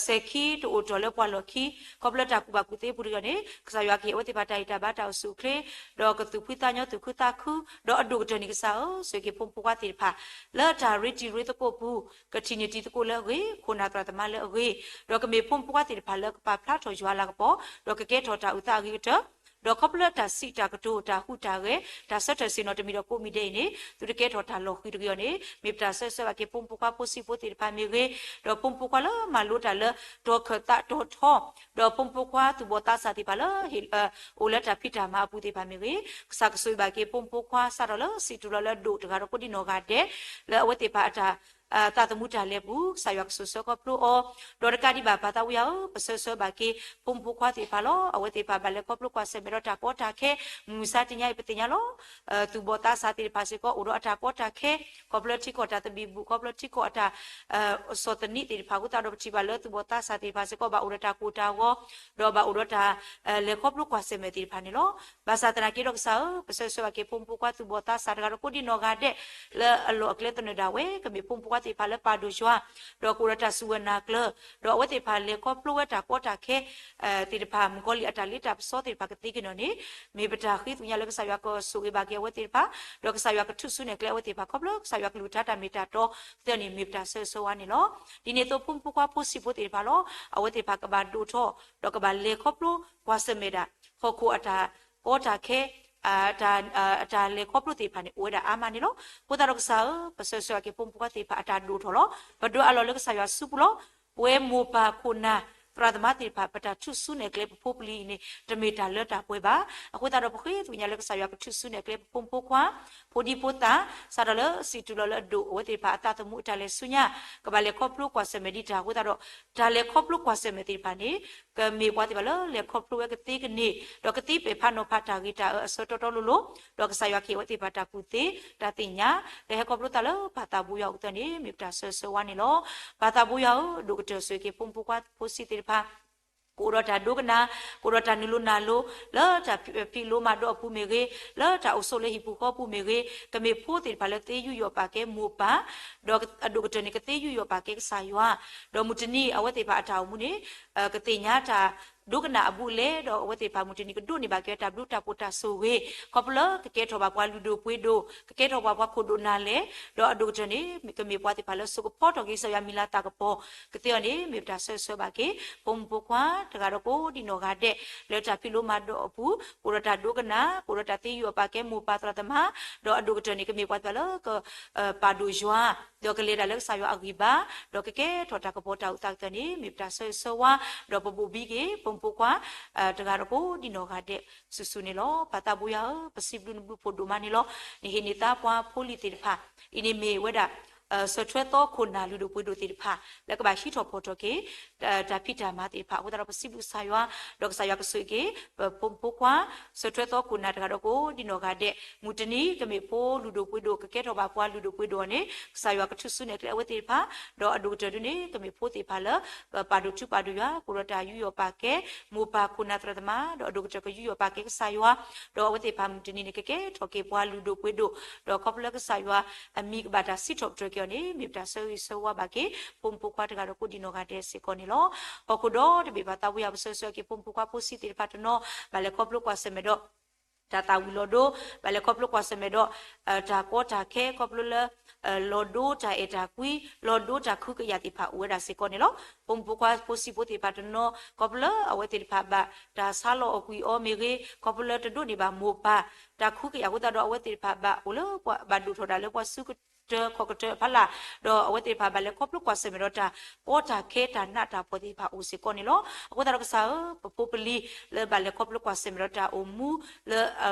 စဲၤခံတအိၣ်တီၢ်လၢပှၤလီၢ်ခံ ခီဖျိလၢတၢ်ကူၣ်ဘၣ်ကူၣ်သ့အပူၤတဂ့ၤန့ၣ် ကစၢ်ယွၤကဟ့ၣ်အဝဲသ့ၣ်တဖၣ်တၢ်ဂံၢ်တၢ်ဘါတၢ်အိၣ်ဆူၣ်အိၣ်ချ့ ဒီးကသူၣ်ဖှံသးညီသူၣ်ခုသးခု ဒီးအဒိၣ်ကတၢၢ်န့ၣ်ကစၢ်ဧၢ ဆိၣ်ဂ့ၤက့ၤဖိမုၣ်ဖိခွါသ့ၣ်တဖၣ် လၢတၢ်ရ့တံၤရ့သကိးပူၤ ကထံၣ်န့ၢ်တံၤသကိးလၢအဂ့ၤ ခိၣ်နၢ်သရၣ်သမါလၢအဂ့ၤ ဒီးကမ့ၢ်ဖိမုၣ်ဖိခွါသ့ၣ်တဖၣ်လၢကပာ်ဖျါထီၣ်ယွၤအလၤကပီၤ ဒီးကကဲထီၣ်တၢ်အုၣ်သးအဂ့ၤကတၢၢ် ဒီးခီဖျိလၢတၢ်စံးတၢ်ကတိၤတၢ်ဟူးတၢ်ဂဲၤ တၢ်ဆၢထၢၣ်ဆ့ၣ်နီၤတမံၤဒီးကိးမံၤဒဲးအံၤန့ၣ် သုတကဲထီၣ်တၢ်လီၤဃံၤတဂ့ၤအီၤန့ၣ် မ့ၢ်ပတၢ်ဆၢဂ့ၤဆၢဝါဘၣ်က့ၤဖိမုၣ်ဖိခွါဖိဆံးဖိသ့ၣ်တဖၣ်မ့ၢ်ဂ့ၤ ဒီးဖိမုၣ်ဖိခွါလၢမၤလိတၢ်လၢတီၤခၢၣ်သးတီၤထီ ဒီးဖိမုၣ်ဖိခွါသူၣ်ဘီၣ်သးစၢ်သ့ၣ်တဖၣ်လၢ အိၣ်လၢတၢ်ဖံးတၢ်မၤအပူၤသ့ၣ်တဖၣ်မ့ၢ်ဂ့ၤ ကစၢ်ကဆိၣ်ဂ့ၤဘၣ်က့ၤဖိမုၣ်ဖိခွါစးထီၣ်လၢစံးထူၣ်လီၤလၢအဒိၣ်တဂၤဒီးကိးဒံနီၢ်ဂၤဒဲး လၢအဝဲသ့ၣ်တဖၣ်အတၢ် သးသမူတၢ်လဲၤပူၤ ကစၢ်ယွၤကဆိၣ်ဆၢခီဖျိအီၤ ဒီးတကးဒံးဘၣ်ပၢ်သးဘိယွၤဧၢ ပဆၢဂ့ၤဆၢဝါဘၣ်က့ၤ ဖိမုၣ်ဖိခွါသ့ၣ်တဖၣ်လီၤ. အဝဲသ့ၣ်တဖၣ်ဘၣ်လဲၤခီဖျိကွၢ်ဆၢၣ်မဲာ်ဒီးတၢ်ကီတၢ်ခဲ မုၢ်မဆါတနံၤအံၤပသ့ၣ်ညါလီၤ. သူၣ်ဘီၣ်သးစၢ်သ့ၣ်တဖၣ်စ့ၢ်ကီး အိၣ်ဒီးအတၢ်ကီတၢ်ခဲ ခီဖျိထံကီၢ်တၢ်သဘံၣ်ဘုၣ် ခီဖျိထံကီၢ်အတၢ် စီၤသနံးသ့ၣ်တဖၣ်အဃိသတးဒီး ပထံၣ်ဘၣ်လၢသူၣ်ဘီၣ်သးစၢ်သ့ၣ်တဖၣ်စ့ၢ်ကီး ဘၣ်အိၣ်ဒီးတၢ်ကိၢ်တၢ်ဂီၤ ဒီးဘၣ်အိၣ်ဒီးတၢ် လဲၤခီဖျိကွၢ်ဆၢၣ်မဲာ်သ့ၣ်တဖၣ်န့ၣ်လီၤ. ဘၣ်ဆၣ်သနာ်က့ဒီးကစၢ်ဧၢ, ပဆၢဂ့ၤဆၢဝါဘၣ်က့ၤဖိမုၣ်ဖိခွါသူၣ်ဘီၣ်သးစၢ်တဂၤဒီးကိးဒံနီၢ်ဂၤဒဲး လၢအလီၢ်အကျဲသနၢၣ်ဒၣ်ဝဲ ကမ့ၢ်ဖိမုၣ်ဖိခွါသ့ၣ်တဖၣ်လၢပာ်ဒိၣ်ယွၤ ဒီးကအိၣ်ဒီးတၢ်စူၢ်ဝဲၢ်နာ်ကျၢၤ ဒီးအဝဲသ့ၣ်တဖၣ်လဲၤခီဖျိဝဲတၢ်ကီတၢ်ခဲ သ့ၣ်တဖၣ် မုၣ်ကီၤလံၢ်အတၢ်လ့တၢ်ပစီသ့ၣ်တဖၣ်ကသ့က့ၤနီၢ်န့ၣ် မ့ၢ်ပတၢ်ဃ့သ့ၣ်ညါလၢကစၢ်ယွၤကဆိၣ်ဂ့ၤဘၣ်က့ၤအဝဲသ့ၣ်တဖၣ် ဒီးကစၢ်ယွၤကထုးစုနဲၣ်ကျဲအဝဲသ့ၣ်တဖၣ် ခီဖျိကစၢ်ယွၤကလုၢ်ကထါတၢ်မ့ၢ်တၢ်တီသ့ၣ်န့ၣ် မ့ၢ်ပတၢ်ဆၢဂ့ၤဆၢဝါန့ၣ်လီၤ. ဒ်န့ၣ်အသိးဖိမုၣ်ဖိခွါဖိဆံးဖိသ့ၣ်တဖၣ်လီၤ. အဝဲသ့ၣ်တဖၣ်ကဘၣ်ဒိၣ်ထီၣ် ဒီးကဘၣ်လဲၤခီဖျိကွၢ်ဆၢၣ်မဲာ်ဒၣ် ဟီၣ်ခိၣ်အတၢ်ကီတၢ်ခဲ အတၢ်လဲၤခီဖျိသ့ၣ်တဖၣ်န့ၣ် အိၣ်ဝဲဒၣ်အါမးန့ၣ်လီၤ. အဃိသတးဒီးကစၢ်ဧၢ, ပဆၢဂ့ၤဆၢဝါက့ၤဖိမုၣ်ဖိခွါသ့ၣ်တဖၣ်အတၢ်ဒိၣ်ထီၣ်လီၤ. ပဒွဲအလီၢ်လၢကစၢ်ယွၤစုပူၤလီၤ. ပဝဲမိၢ်ပၢ်ခိၣ်နၢ်သရၣ်သမါသ့ၣ်တဖၣ် ပတၢ်ထုးစုနဲၣ်ကျဲပဖိပလံၤအံၤန့ၣ် တမ့ၢ်တၢ်လၢတၢ်ပှဲၤဘၣ်. အဃိသတးဒီးပဃ့သ့ၣ်ညါလၢကစၢ်ယွၤကထုးစုနဲၣ်ကျဲပဖိမုၣ်ဖိခွါ ဖိဒံဖိသၣ် စးထီၣ်လၢစံးထူၣ်လီၤလၢအဒိၣ် အဝဲသ့ၣ်တဖၣ်အသးသမူအတၢ်လဲၤဆူညါ ကဘၣ်လဲၤခီဖျိကွၢ်ဆၢၣ်မဲာ်ဒံးတၢ်အဃိသတးဒီး တၢ်လဲၤခီဖျိကွၢ်ဆၢၣ်မဲာ်သ့ၣ်တဖၣ်န့ၣ် ကမ့ၢ်ပှၤသ့ၣ်တဖၣ်လၢလဲၤခီဖျိဝဲကသ့ကန့ၢ် ဒီးကသ့ပဲာ်ဖးနီၤဖးတၢ်ဂ့ၤတၢ်အၢအဆၢတီတီလိၤလိၤ ဒီးကစၢ်ယွၤကဟ့ၣ်အဝဲသ့ၣ်တဖၣ်တၢ်ကူၣ်သ့ တၢ်သ့ၣ်ညါ လၢဟဲခီဖျိသးလၢပၢ်သးဘိယွၤအအိၣ်သတးန့ၣ် မ့ၢ်ပတၢ်ဆၢဂ့ၤဆၢဝါန့ၣ်လီၤ. ပၢ်သးဘိယွၤဧၢ, ဒိၣ်ကတၢၢ်ဆိၣ်ဂ့ၤက့ၤဖိမုၣ်ဖိခွါဖိဆံးသ့ၣ်တဖၣ် ကအိၣ်ဒီးတၢ်ဒိကနၣ်, ကအိၣ်ဒီးတၢ်နုာ်လီၤနၢ်လီၤ လၢတၢ်ဖံးလိမၤဒိးအပူၤမ့ၢ်ဂ့ၤ, လၢတၢ်အိၣ်ဆိးလၢဟံၣ်ပူၤဃီပူၤမ့ၢ်ဂ့ၤ, ကမ့ၢ်ဖိသ့ၣ်တဖၣ်လၢသ့ယူးယီၣ်ပာ်ကဲမိၢ်ပၢ်, ဒီးအဒိၣ်ကတၢၢ်န့ၣ် ကသ့ယူးယီၣ်ပာ်ကဲကစၢ်ယွၤ, ဒီးမုၢ်တနံၤအဝဲသ့ၣ်တဖၣ်အတၢ်အိၣ်မူန့ၣ် ကသ့ၣ်ညါတၢ်ဒိကနၣ်အဘူးအလဲ, ဒီးအဝဲသ့ၣ်တဖၣ်မုၢ်တနံၤကဒိးန့ၢ်ဘၣ်က့ၤတၢ်ဘျုးတၢ်ဖှိၣ်တၢ်ဆိၣ်ဂ့ၤ, ခီဖျိလၢကကဲထီၣ်ဘၣ်ပှၤလုၢ်ဒိၣ်ပှ့ၤဒိၣ်, ကကဲထီၣ်ဘၣ်ပှၤခိၣ်ဒိၣ်နၢ်လဲၢ်, ဒီးအဒိၣ်ကတၢၢ်န့ၣ် ကမ့ၢ်ပှၤသ့ၣ်တဖၣ်လၢစိာ်ကဖီထီၣ်က့ၤကစၢ်ယွၤမံၤလၤသၣ်ကပီၤ ကသ့အီၤန့ၣ် မ့ၢ်ပတၢ်ဆၢဂ့ၤဆၢဝါဘၣ်က့ၤ ဖိမုၣ်ဖိခွါတဂၤဒီးကိးဒံနီၢ်ဂၤဒဲး လၢတၢ်ဖံးလိမၤဒိးအပူၤ ကအိၣ်ဒီးတၢ်ဒိကနၣ်, ကအိၣ်ဒီးတၢ်သ့ယူးယီၣ်ပာ်ကဲမိၢ်ပၢ်သရၣ်သမါ, ဒီးအဒိၣ်ကတၢၢ်န့ၣ် ကမ့ၢ်ပှၤသ့ၣ်တဖၣ်လၢက ပာ်ဒိၣ်ယွၤ, ဒီးကလဲၤတၢ်လၢကစၢ်ယွၤအဂံၢ်ဘါ, ဒီးကကဲထီၣ်တၢ်ကပီၤတၢ်အုၣ်သးကသ့န့ၣ် မ့ၢ်ပတၢ်ဆၢဂ့ၤဆၢဝါ, ဒီးပဘိၣ်ဘံက့ၤ ဖိမုၣ်ဖိခွါ တဂၤဒီးကိးဒံနီၢ်ဂၤဒဲး စုာ်စုာ်န့ၣ်လီၤ. ပၢ်သးဘိယွၤဧၢ, ပစံးဘျုးနဘျုးဖှိၣ်ဒိၣ်မးန့ၣ်လီၤ. နဟ့ၣ်န့ၢ်သါပှၤဖိလံၤသ့ၣ်တဖၣ် အံၤန့ၣ်မ့ၢ်ဝဲဒၣ် စၢၤထွဲသီခိၣ်နၢ်လုၢ်ဒိၣ်ပှ့ၤဒိၣ်သ့ၣ်တဖၣ် လၢကဘၣ်ဟံးထီၣ်ဖီၣ်ထီၣ်က့ၤ တၢ်ဖံးတၢ်မၤသ့ၣ်တဖၣ်အဃိသတးဒီး ပစံးဘျုးကစၢ်ယွၤ ဒီးကစၢ်ယွၤကဆိၣ်ဂ့ၤက့ၤ ပဖိမုၣ်ဖိခွါ စၢၤထွဲသီခိၣ်နၢ်တဂၤဒီးကိးဒံနီၢ်ဂၤဒဲး မုၢ်တနံၤ ကမ့ၢ်ဖိလုၢ်ဒိၣ်ပှ့ၤဒိၣ် ကကဲထီၣ်ဘၣ်ပှၤလုၢ်ဒိၣ်ပှ့ၤဒိၣ်အီၤန့ၣ် ကစၢ်ယွၤကထုးစုနဲၣ်ကျဲအဝဲသ့ၣ်တဖၣ် ဒီးအဒိၣ်ကတၢၢ်ဒုန့ၣ် ကမ့ၢ်ဖိသ့ၣ်တဖၣ်လၢ ပပာ်ဒိၣ်ထုပာ်ဒိၣ်ယွၤ ကအိၣ်ဒီးတၢ်ယူးယီၣ်ပာ်ကဲ မိၢ်ပၢ်ခိၣ်နၢ်သရၣ်သမါ ဒီးအဒိၣ်ကတၢၢ်ကယူးယီၣ်ပာ်ကဲကစၢ်ယွၤ ဒီးအဝဲသ့ၣ်တဖၣ်မုၢ်တနံၤန့ၣ် ကကဲထီၣ်က့ၤပှၤလုၢ်ဒိၣ်ပှ့ၤဒိၣ် ဒီးခီဖျိလၢကစၢ်ယွၤအမံၤကဘၣ်တၢ်စံးထီၣ်ပတြၢၤက့ၤအီၤန့ၣ် မ့ၢ်ပတၢ်ဆၢဂ့ၤဆၢဝါဘၣ်က့ၤ ဖိမုၣ်ဖိခွါတဂၤဒီးကိးဒံနီၢ်ဂၤဒဲးစ့ၢ်ကီးန့ၣ်လီၤ.ဟီၣ်ခိၣ်ဒီတဘ့ၣ် ပသးဘိယွၤ ပဆၢဂ့ၤဆၢဝါက့ၤ ဖိမုၣ်ဖိခွါဖိဆံးသ့ၣ်တဖၣ်တနီၤ ဘၣ်လဲၤခီဖျိကွၢ်ဆၢၣ်မဲာ်ဒီး တၢ်သၣ်ဝံၤလီၤဒိ ဘၣ်လဲၤခီဖျိကွၢ်ဆၢၣ်မဲာ်ဒီး တၢ်ကီတၢ်ခဲ ခီဖျိလၢ လီၤဒိတၢ်အဲၣ်တၢ်ကွံ လီၤဒိတၢ်ခုကယာ်သ့ၣ်တဖၣ်အိၣ်ဝဲဒၣ်စ့ၢ်ကီးန့ၣ်လီၤ. ဖိမုၣ်ဖိခွါဖိဆံးဖိသ့ၣ်တဖၣ်တနီၤ ခီဖျိလၢအဝဲသ့ၣ်တဖၣ်ဘၣ်တၢ်ဆါလီၤအီၣ်ကွံာ်အီၤမ့ၢ်ဂ့ၤ ခီဖျိလၢတဒိးန့ၢ်ဘၣ်မိၢ်ပၢ် တၢ်ခုကယာ်အဃိသတးဒီး အဝဲသ့ၣ်တဖၣ်ဘၣ်အိၣ်လၢ ဘၣ်ဒိၣ်ထီၣ်တၢ်လၢပှၤစုကတၢၢ်ခီၣ်ကတၢၢ်အဖီလာ် ဒီးအဝဲသ့ၣ်တဖၣ်ဘၣ်လဲၤခီဖျိကွၢ်ဆၢၣ်မဲာ်ဒီးတၢ်ကီတၢ်ခဲတၢ်နးတၢ်ဖှီၣ်သ့ၣ်တဖၣ်အိၣ်စ့ၢ်ကီးန့ၣ်လီၤ. အဃိသတးဒီးကစၢ်ဧၢ ပဖိပလံၤလၢဘၣ်လဲၤခီဖျိကွၢ်ဆၢၣ်မဲာ်ဒီးတၢ်အိၣ်မူလၢ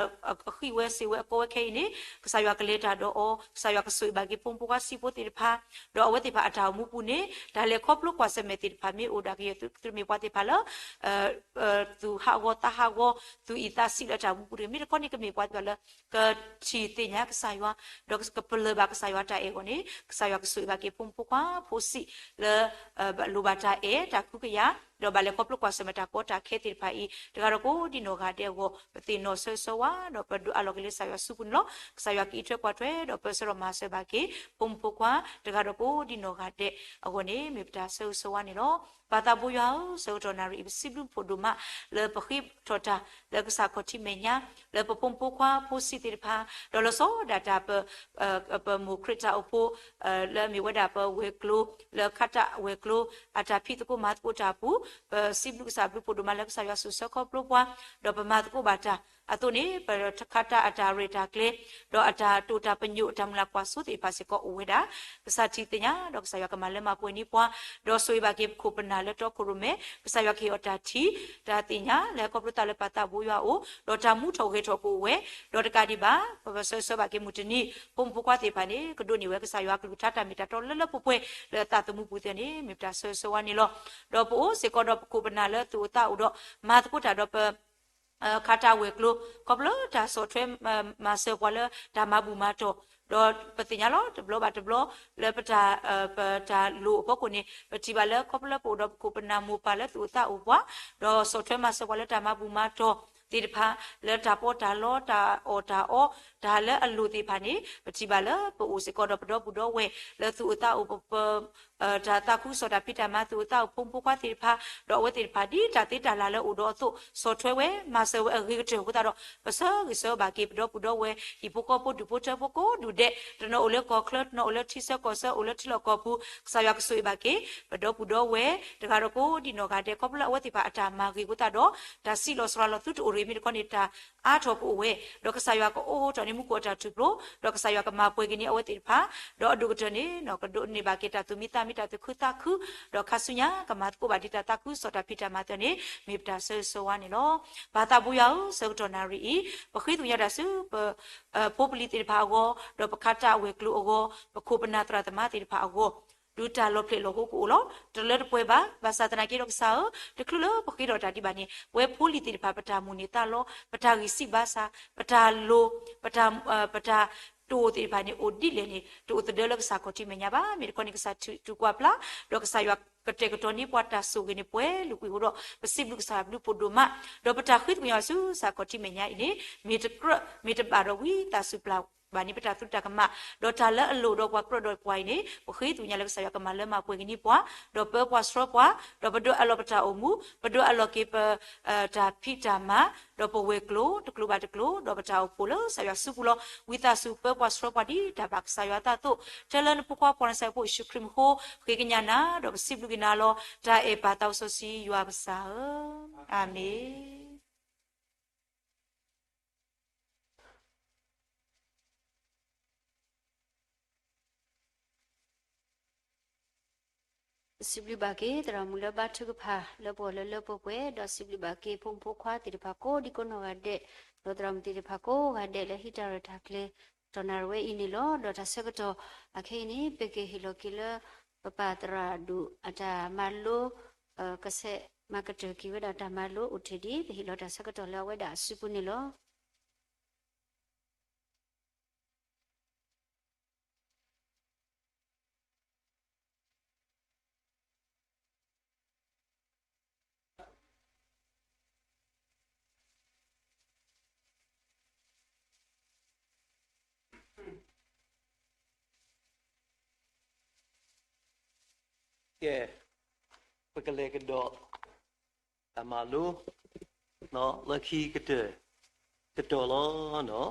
အဃံၣ်ဝဲစ့ၢ်ဝဲအကီဝဲခဲအံၤန့ၣ် ကစၢ်ယွၤကလဲၤတၢ်ဒီးအီၤ ကစၢ်ယွၤကဆိၣ်ဂ့ၤဘၣ်က့ၤဖိမုၣ်ဖိခွါဆံးဖိသ့ၣ်တဖၣ် ဒီးအဝဲသ့ၣ်တဖၣ်အတၢ်အိၣ်မူပူၤန့ၣ် တၢ်လဲၤခီဖျိကွၢ်ဆၢၣ်မဲာ်သ့ၣ်တဖၣ်မ့ၢ်အိၣ်ဒၣ်ကယဲၢ် သုးမ့ၢ်ပှၤသ့ၣ်တဖၣ်လၢ သူၣ်ဟးဂီၤသးဟးဂီၤ သူၣ်အံၣ်သးဆံးလၢတၢ်အိၣ်မူပူၤတဂ့ၤ မ့ၢ်တခီန့ၣ် ကမ့ၢ်ပှၤသ့ၣ်တဖၣ်လၢ ကထံၣ်သ့ၣ်ညါကစၢ်ယွၤ ဒီးကပလၢၢ်ဘၣ်ကစၢ်ယွၤတၢ်အဲၣ်အဂီၢ်န့ၣ် ကစၢ်ယွၤကဆိၣ်ဂ့ၤဘၣ်က့ၤဖိမုၣ်ဖိခွါဖိဆံးလၢ လိၣ်ဘၣ်တၢ်အဲၣ်တၢ်ခုကယာ် ဒီးဘၣ်လဲၤခီဖျိကွၢ်ဆၢၣ်မဲာ်တၢ်ကီတၢ်ခဲသ့ၣ်တဖၣ်အံၤ တဂၤဒီးကိးဒံနီၢ်ဂၤဒဲးအဂီၢ် ပသ့ၣ်နီၣ်ဆၢဂ့ၤဆၢဝါ ဒီးပဒုးအးလီၤက့ၤလၢကစၢ်ယွၤစုပူၤန့ၣ်လီၤ. ကစၢ်ယွၤကအံးထွဲကွၢ်ထွဲ ဒီးပၢဆှၢဒီးမၤစၢၤဘၣ်က့ၤ ဖိမုၣ်ဖိခွါ တဂၤဒီးကိးဒံနီၢ်ဂၤဒဲးအဂီၢ်န့ၣ် မ့ၢ်ပတၢ်ဆၢဂ့ၤဆၢဝါန့ၣ်လီၤ. ပၢ်သးဘိယွၤဧၢ, ဆၢကတီၢ်နၣ်ရံၣ်အံၤ ပစံးဘျုးဖးဒိၣ်မး လၢပဃ့ထီၣ်တၢ် လၢကစၢ်ခီၣ်ထံးမဲာ်ညါ လၢပဖိမုၣ်ဖိခွါဖိဆံးသ့ၣ်တဖၣ် ဒီးလီၤဆီဒၣ်တၢ် ပမိၢ်ခရံာ်တၢ်အိၣ်ဖှိၣ် လၢအမ့ၢ်ဝဲဒၣ်ပဝဲၤကျိၤ လၢခါတၢ်ဝဲၤကျိၤ အတၢ်ဖံးသကိးမၤသကိးတၢ်အပူၤ ပစံးဘျုးကစၢ်ဘျုးဖးဒိၣ်မးလၢကစၢ်ယွၤဆိၣ်ဆၢခီဖျိပှၤ ဒီးပမၤသကိးဘၣ်တၢ်အသိးန့ၣ် ပခါတၢ်အတၢ်ရဲၣ်တၢ်ကျဲၤ ဒီးအတၢ်တိာ်တၢ်ပညိၣ် အတၢ်မုၢ်လၢ်ကွၢ်စိသ့ၣ်တဖၣ်စ့ၢ်ကီးအိၣ်ဝဲဒၣ် ကစၢ်ထံၣ်သ့ၣ်ညါ ဒီးကစၢ်ယွၤကမၤလၢမၤပှဲၤန့ၢ်ပှၤ ဒီးဆိၣ်ဂ့ၤဘၣ်က့ၤပခိၣ်ပနၢ်လၢတီခိၣ်ရိၣ်မဲ ကစၢ်ယွၤကဟ့ၣ်အီၤတၢ်ထံၣ် တၢ်သ့ၣ်ညါ လၢဟဲခီဖျိသးလၢပၢ်သးဘိယွၤအအိၣ် ဒီးတၢ်မူထီၣ်ဂဲၤထီၣ်ကအိၣ်ဝဲ ဒီးတကးဒံးဘၣ် ပဆၢဂ့ၤဆၢဝါဘၣ်က့ၤမုၢ်တနံၤ ဖိမုၣ်ဖိခွါသ့ၣ်တဖၣ်န့ၣ် ကဒိးန့ၢ်ဝဲကစၢ်ယွၤအကလုၢ်ကထါတၢ်မ့ၢ်တၢ်တီလၢလၢပှဲၤပှဲၤ လၢအသးသမူပူၤသ့ၣ်န့ၣ် မ့ၢ်ပတၢ်ဆၢဂ့ၤဆၢဝါန့ၣ်လီၤ. ဒီးပအိၣ်စ့ၢ်ကီးဒီးပခိၣ်ပနၢ်လၢသူၣ်အိၣ်သးအိၣ်ဒီး မၤသကိးတၢ်ဒီးပ ခါတၢ်ဝဲၤကျိၤ ခီဖျိလၢတၢ်ဆီၣ်ထွဲ မၤစၢၤပှၤလၢတၢ်မၤဘူၣ်မၤတီၢ် ဒီးပသ့ၣ်ညါလီၤ တဘျီဘၣ်တဘျီ လၢပတၢ် ပတၢ်လိၣ်အဖီခိၣ်န့ၣ် ပထံၣ်ဘၣ်လၢခီဖျိလၢပအိၣ်ဒီးပခိၣ်ပနၢ်မိၢ်ပၢ်လၢသူၣ်အိၣ်သးအိၣ်ပှၤ ဒီးဆီၣ်ထွဲမၤစၢၤပှၤလၢတၢ်မၤဘူၣ်မၤတီၢ်သ့ၣ်တဖၣ် လၢတၢ်ပီးတၢ်လီ တၢ်အီၣ်တၢ်အီ တၢ်လၢအလိၣ်သ့ၣ်တဖၣ်န့ၣ် ပထံၣ်ဘၣ်လၢပအိၣ်စ့ၢ်ကီးဒီးပဒီပုၢ်ဒီဝဲၢ်လၢသူၣ်အိၣ်သးအိၣ် ပ တၢ်သးခုကစီၣ်တၢ်ဖံးတၢ်မၤသူၣ်အိၣ်သးအိၣ်ဖိမုၣ်ဖိခွါသ့ၣ်တဖၣ် ဒီးအဝဲသ့ၣ်တဖၣ်ဒ်တၢ်သ့တၢ်လၢ်လၢအိၣ်ဒီးအသိး ဆီၣ်ထွဲဝဲ မၤစၢၤဝဲအဂ့ၤကတၢၢ်အဃိသတးဒီး ပဆၢဂ့ၤဆၢဝါဘၣ်က့ၤ ပဒီပုၢ်ဒီဝဲၢ် ဟံၣ်ဖိဃီဖိဒူၣ်ဖိထၢဖိကိးဒူၣ်ဒဲး တနီၤအိၣ်လၢကီၢ်ချၢ တနီၤအိၣ်လၢထံဆၢကီၢ်ဆၢ အိၣ်လၢထံလီၢ်ကီၢ်ပူၤ ကစၢ်ယွၤကဆိၣ်ဂ့ၤဘၣ်က့ၤ ပဒီပုၢ်ဒီဝဲၢ် တဂၤဒီးကိးဒံနီၢ်ဂၤဒဲး ခီဖျိလၢအဝဲသ့ၣ်တဖၣ်အတၢ်မၤဂ့ၤအဃိသတးဒီး တၢ်စံးလီၤစှၤလီၤသုတအိၣ်ရ့ၣ်မ့ၢ်တခီန့ၣ် တၢ်အါထီၣ်ကအိၣ်ဝဲ ဒီးကစၢ်ယွၤကအိးထီၣ်န့ၢ်မူခိၣ်အတၢ်ထူၣ်ဖျိ ဒီးကစၢ်ယွၤကမၤပှဲၤက့ၤန့ၢ်အဝဲသ့ၣ်တဖၣ် ဒီးအဒိၣ်ကတၢၢ်န့ၣ် ကဒိးန့ၢ်ဘၣ်က့ၤတၢ်သူၣ်မံသးမံ တၢ်သူၣ်ခုသးခု ဒီးခါဆူညါ ကမၤသကိးဘၣ်ဒ်တၢ်သးခုကစီၣ်တၢ်ဖံးတၢ်မၤသ့ၣ်န့ၣ် မ့ၢ်ပတၢ်ဆၢဂ့ၤဆၢဝါန့ၣ်လီၤ. ပၢ်သးဘိယွၤဧၢ, ဆၢကတီၢ်နၣ်ရံၣ်အံၤ ပဃ့သကွံၢ်ညါတၢ်ဆူ ပ ဖိပလံၤသ့ၣ်တဖၣ်အဂီၢ်, ဒီးပခါတၢ်ဝဲၤကျိၤအဂီၢ်, ပခိၣ်ပနၢ်သရၣ်သမါသ့ၣ်တဖၣ်အဂီၢ်, ဒုးတၢ်လီၤဖျဲးလီၤဟိကအိၣ်လီၤ. တလၢတပှဲၤဘၣ်. ဘၣ်ဆၣ်သနာ်က့ဒီးကစၢ်ဧၢ, တချုးလၢပဃ့ထီၣ်တၢ်ဒံးဘၣ်န့ၣ် ပဝဲဖိလံၤသ့ၣ်တဖၣ် ပတၢ်မိၣ်န့ၢ်သးလီ, ပတၢ်ဂံၢ်စၢ်ဘါစၢ်, ပတၢ်လိၤ, ပတၢ် ပတၢ်တိာ်သ့ၣ်တဖၣ်န့ၣ် အိၣ်ဒ်လဲၣ်န့ၣ် တအိၣ်သဒၢလၢကစၢ်ခီၣ်ထံးမဲာ်ညါဘၣ်. မ့ၢ်တခီန့ၣ် ကစၢ်ထုးကွၢ်ဖျါ, ဒီးကစၢ်ယွၤကတဲာ်ကတီၤန့ၢ်ပှၤတၢ်ဆိၣ်ဂ့ၤန့ၣ် ပှဲၤလုာ်ကွံာ်အဃိဒီး ပစံးဘျုးကစၢ်ယွၤဘျုးဖးဒိၣ်မး, ဒီးပတၢ်ဃ့သကွံာ်ယွၤဆူကစၢ်ခီၣ်ထံးမဲာ်ညါအံၤန့ၣ် မ့ၢ်တကြၢး မ့ၢ်တဘၣ်ဒီးဝံသးစူၤပျၢ်ဘၣ်န့ၣ် ပတၢ်သရူးတၢ်ကမၣ်, ဒီးတၢ်လၢအလိၣ်ဒီးပှၤကြၢးဒီးပှၤအံၤန့ၣ် ပဃ့သကွံာ်ညါလၢကစၢ်ယွၤကမၤလၢမၤပှဲၤက့ၤန့ၢ်ပှၤ, ဒီးပၢပှၤဆှၢပှၤ, ဒီးပဒုးအးလီၤပတၢ်အိၣ်မူ, ပဒုးအးလီၤက့ၤပ တၢ်ဖံးတၢ်မၤ, ဒီးပဝဲၤကျိၤ တကျိၤဘၣ်တကျိၤ, ဒီးပတၢ်အိၣ်ဖှိၣ်လၢကစၢ်ယွၤစုပူၤလီၤ. ဝံသးစူၤပၢပှၤဆှၢပှၤဒ်တၢ်ဘၣ်ကစၢ်ယွၤအသးအသိး, ထဲလၢနဖိခွါပှၤနၤစၤရ့းဖိယ့ၣ်ၡူးခရံာ်မံၤဃိ ဃ့ကညးနၤ, ဒီးပစံးဘျုးက့ၤနၤလီၤ. တၢ်အဲၣ်ပၢ်သးစီဆှံယွၤပကစၢ်ဧၢ, အၤမ့ၣ်. ပစံးဘျုးဘၣ်က့ၤ သရၣ်မုၣ်လၢဘါထုကဖၣ် လၢပဂီၢ်လၢလၢပှဲၤပှဲၤ, ဒီးစံးဘျုးဘၣ်က့ၤ ဖိမုၣ်ဖိခွါသ့ၣ်တဖၣ်ကိးဒံကိးနီၢ်ဂၤဒဲး, ဒီးသရၣ်မုၣ်သ့ၣ်တဖၣ်ကိးဂၤဒဲးလၢဟံးတၢ်ရဲၣ်တၢ်ကျဲၤ, ဒီးတၢ်ဆၢကတီၢ်နၣ်ရံၣ်ဝဲအံၤန့ၣ်လီၤ. ဒီးတၢ်ဆၢကတီၢ်အခဲအံၤန့ၣ် ပကဟ့ၣ်လီၤက့ၤလၢ ပပၢ်သရၣ်ဒိၣ်အတၢ်မၤလိ ကဆဲးမၤကတၢၢ်က့ၤဝဲဒၣ်တၢ်မၤလိအိၣ်တ့ၢ်ဒံး ပဟ့ၣ်လီၤတၢ်ဆၢကတီၢ်လၢအဝဲဒၣ်အစုပူၤန့ၣ်လီၤ. ကဲ, ပကလဲၤကဒီး တၢ်မၤလိ လၢခံကတၢၢ် ကတီၢ်လီၤ.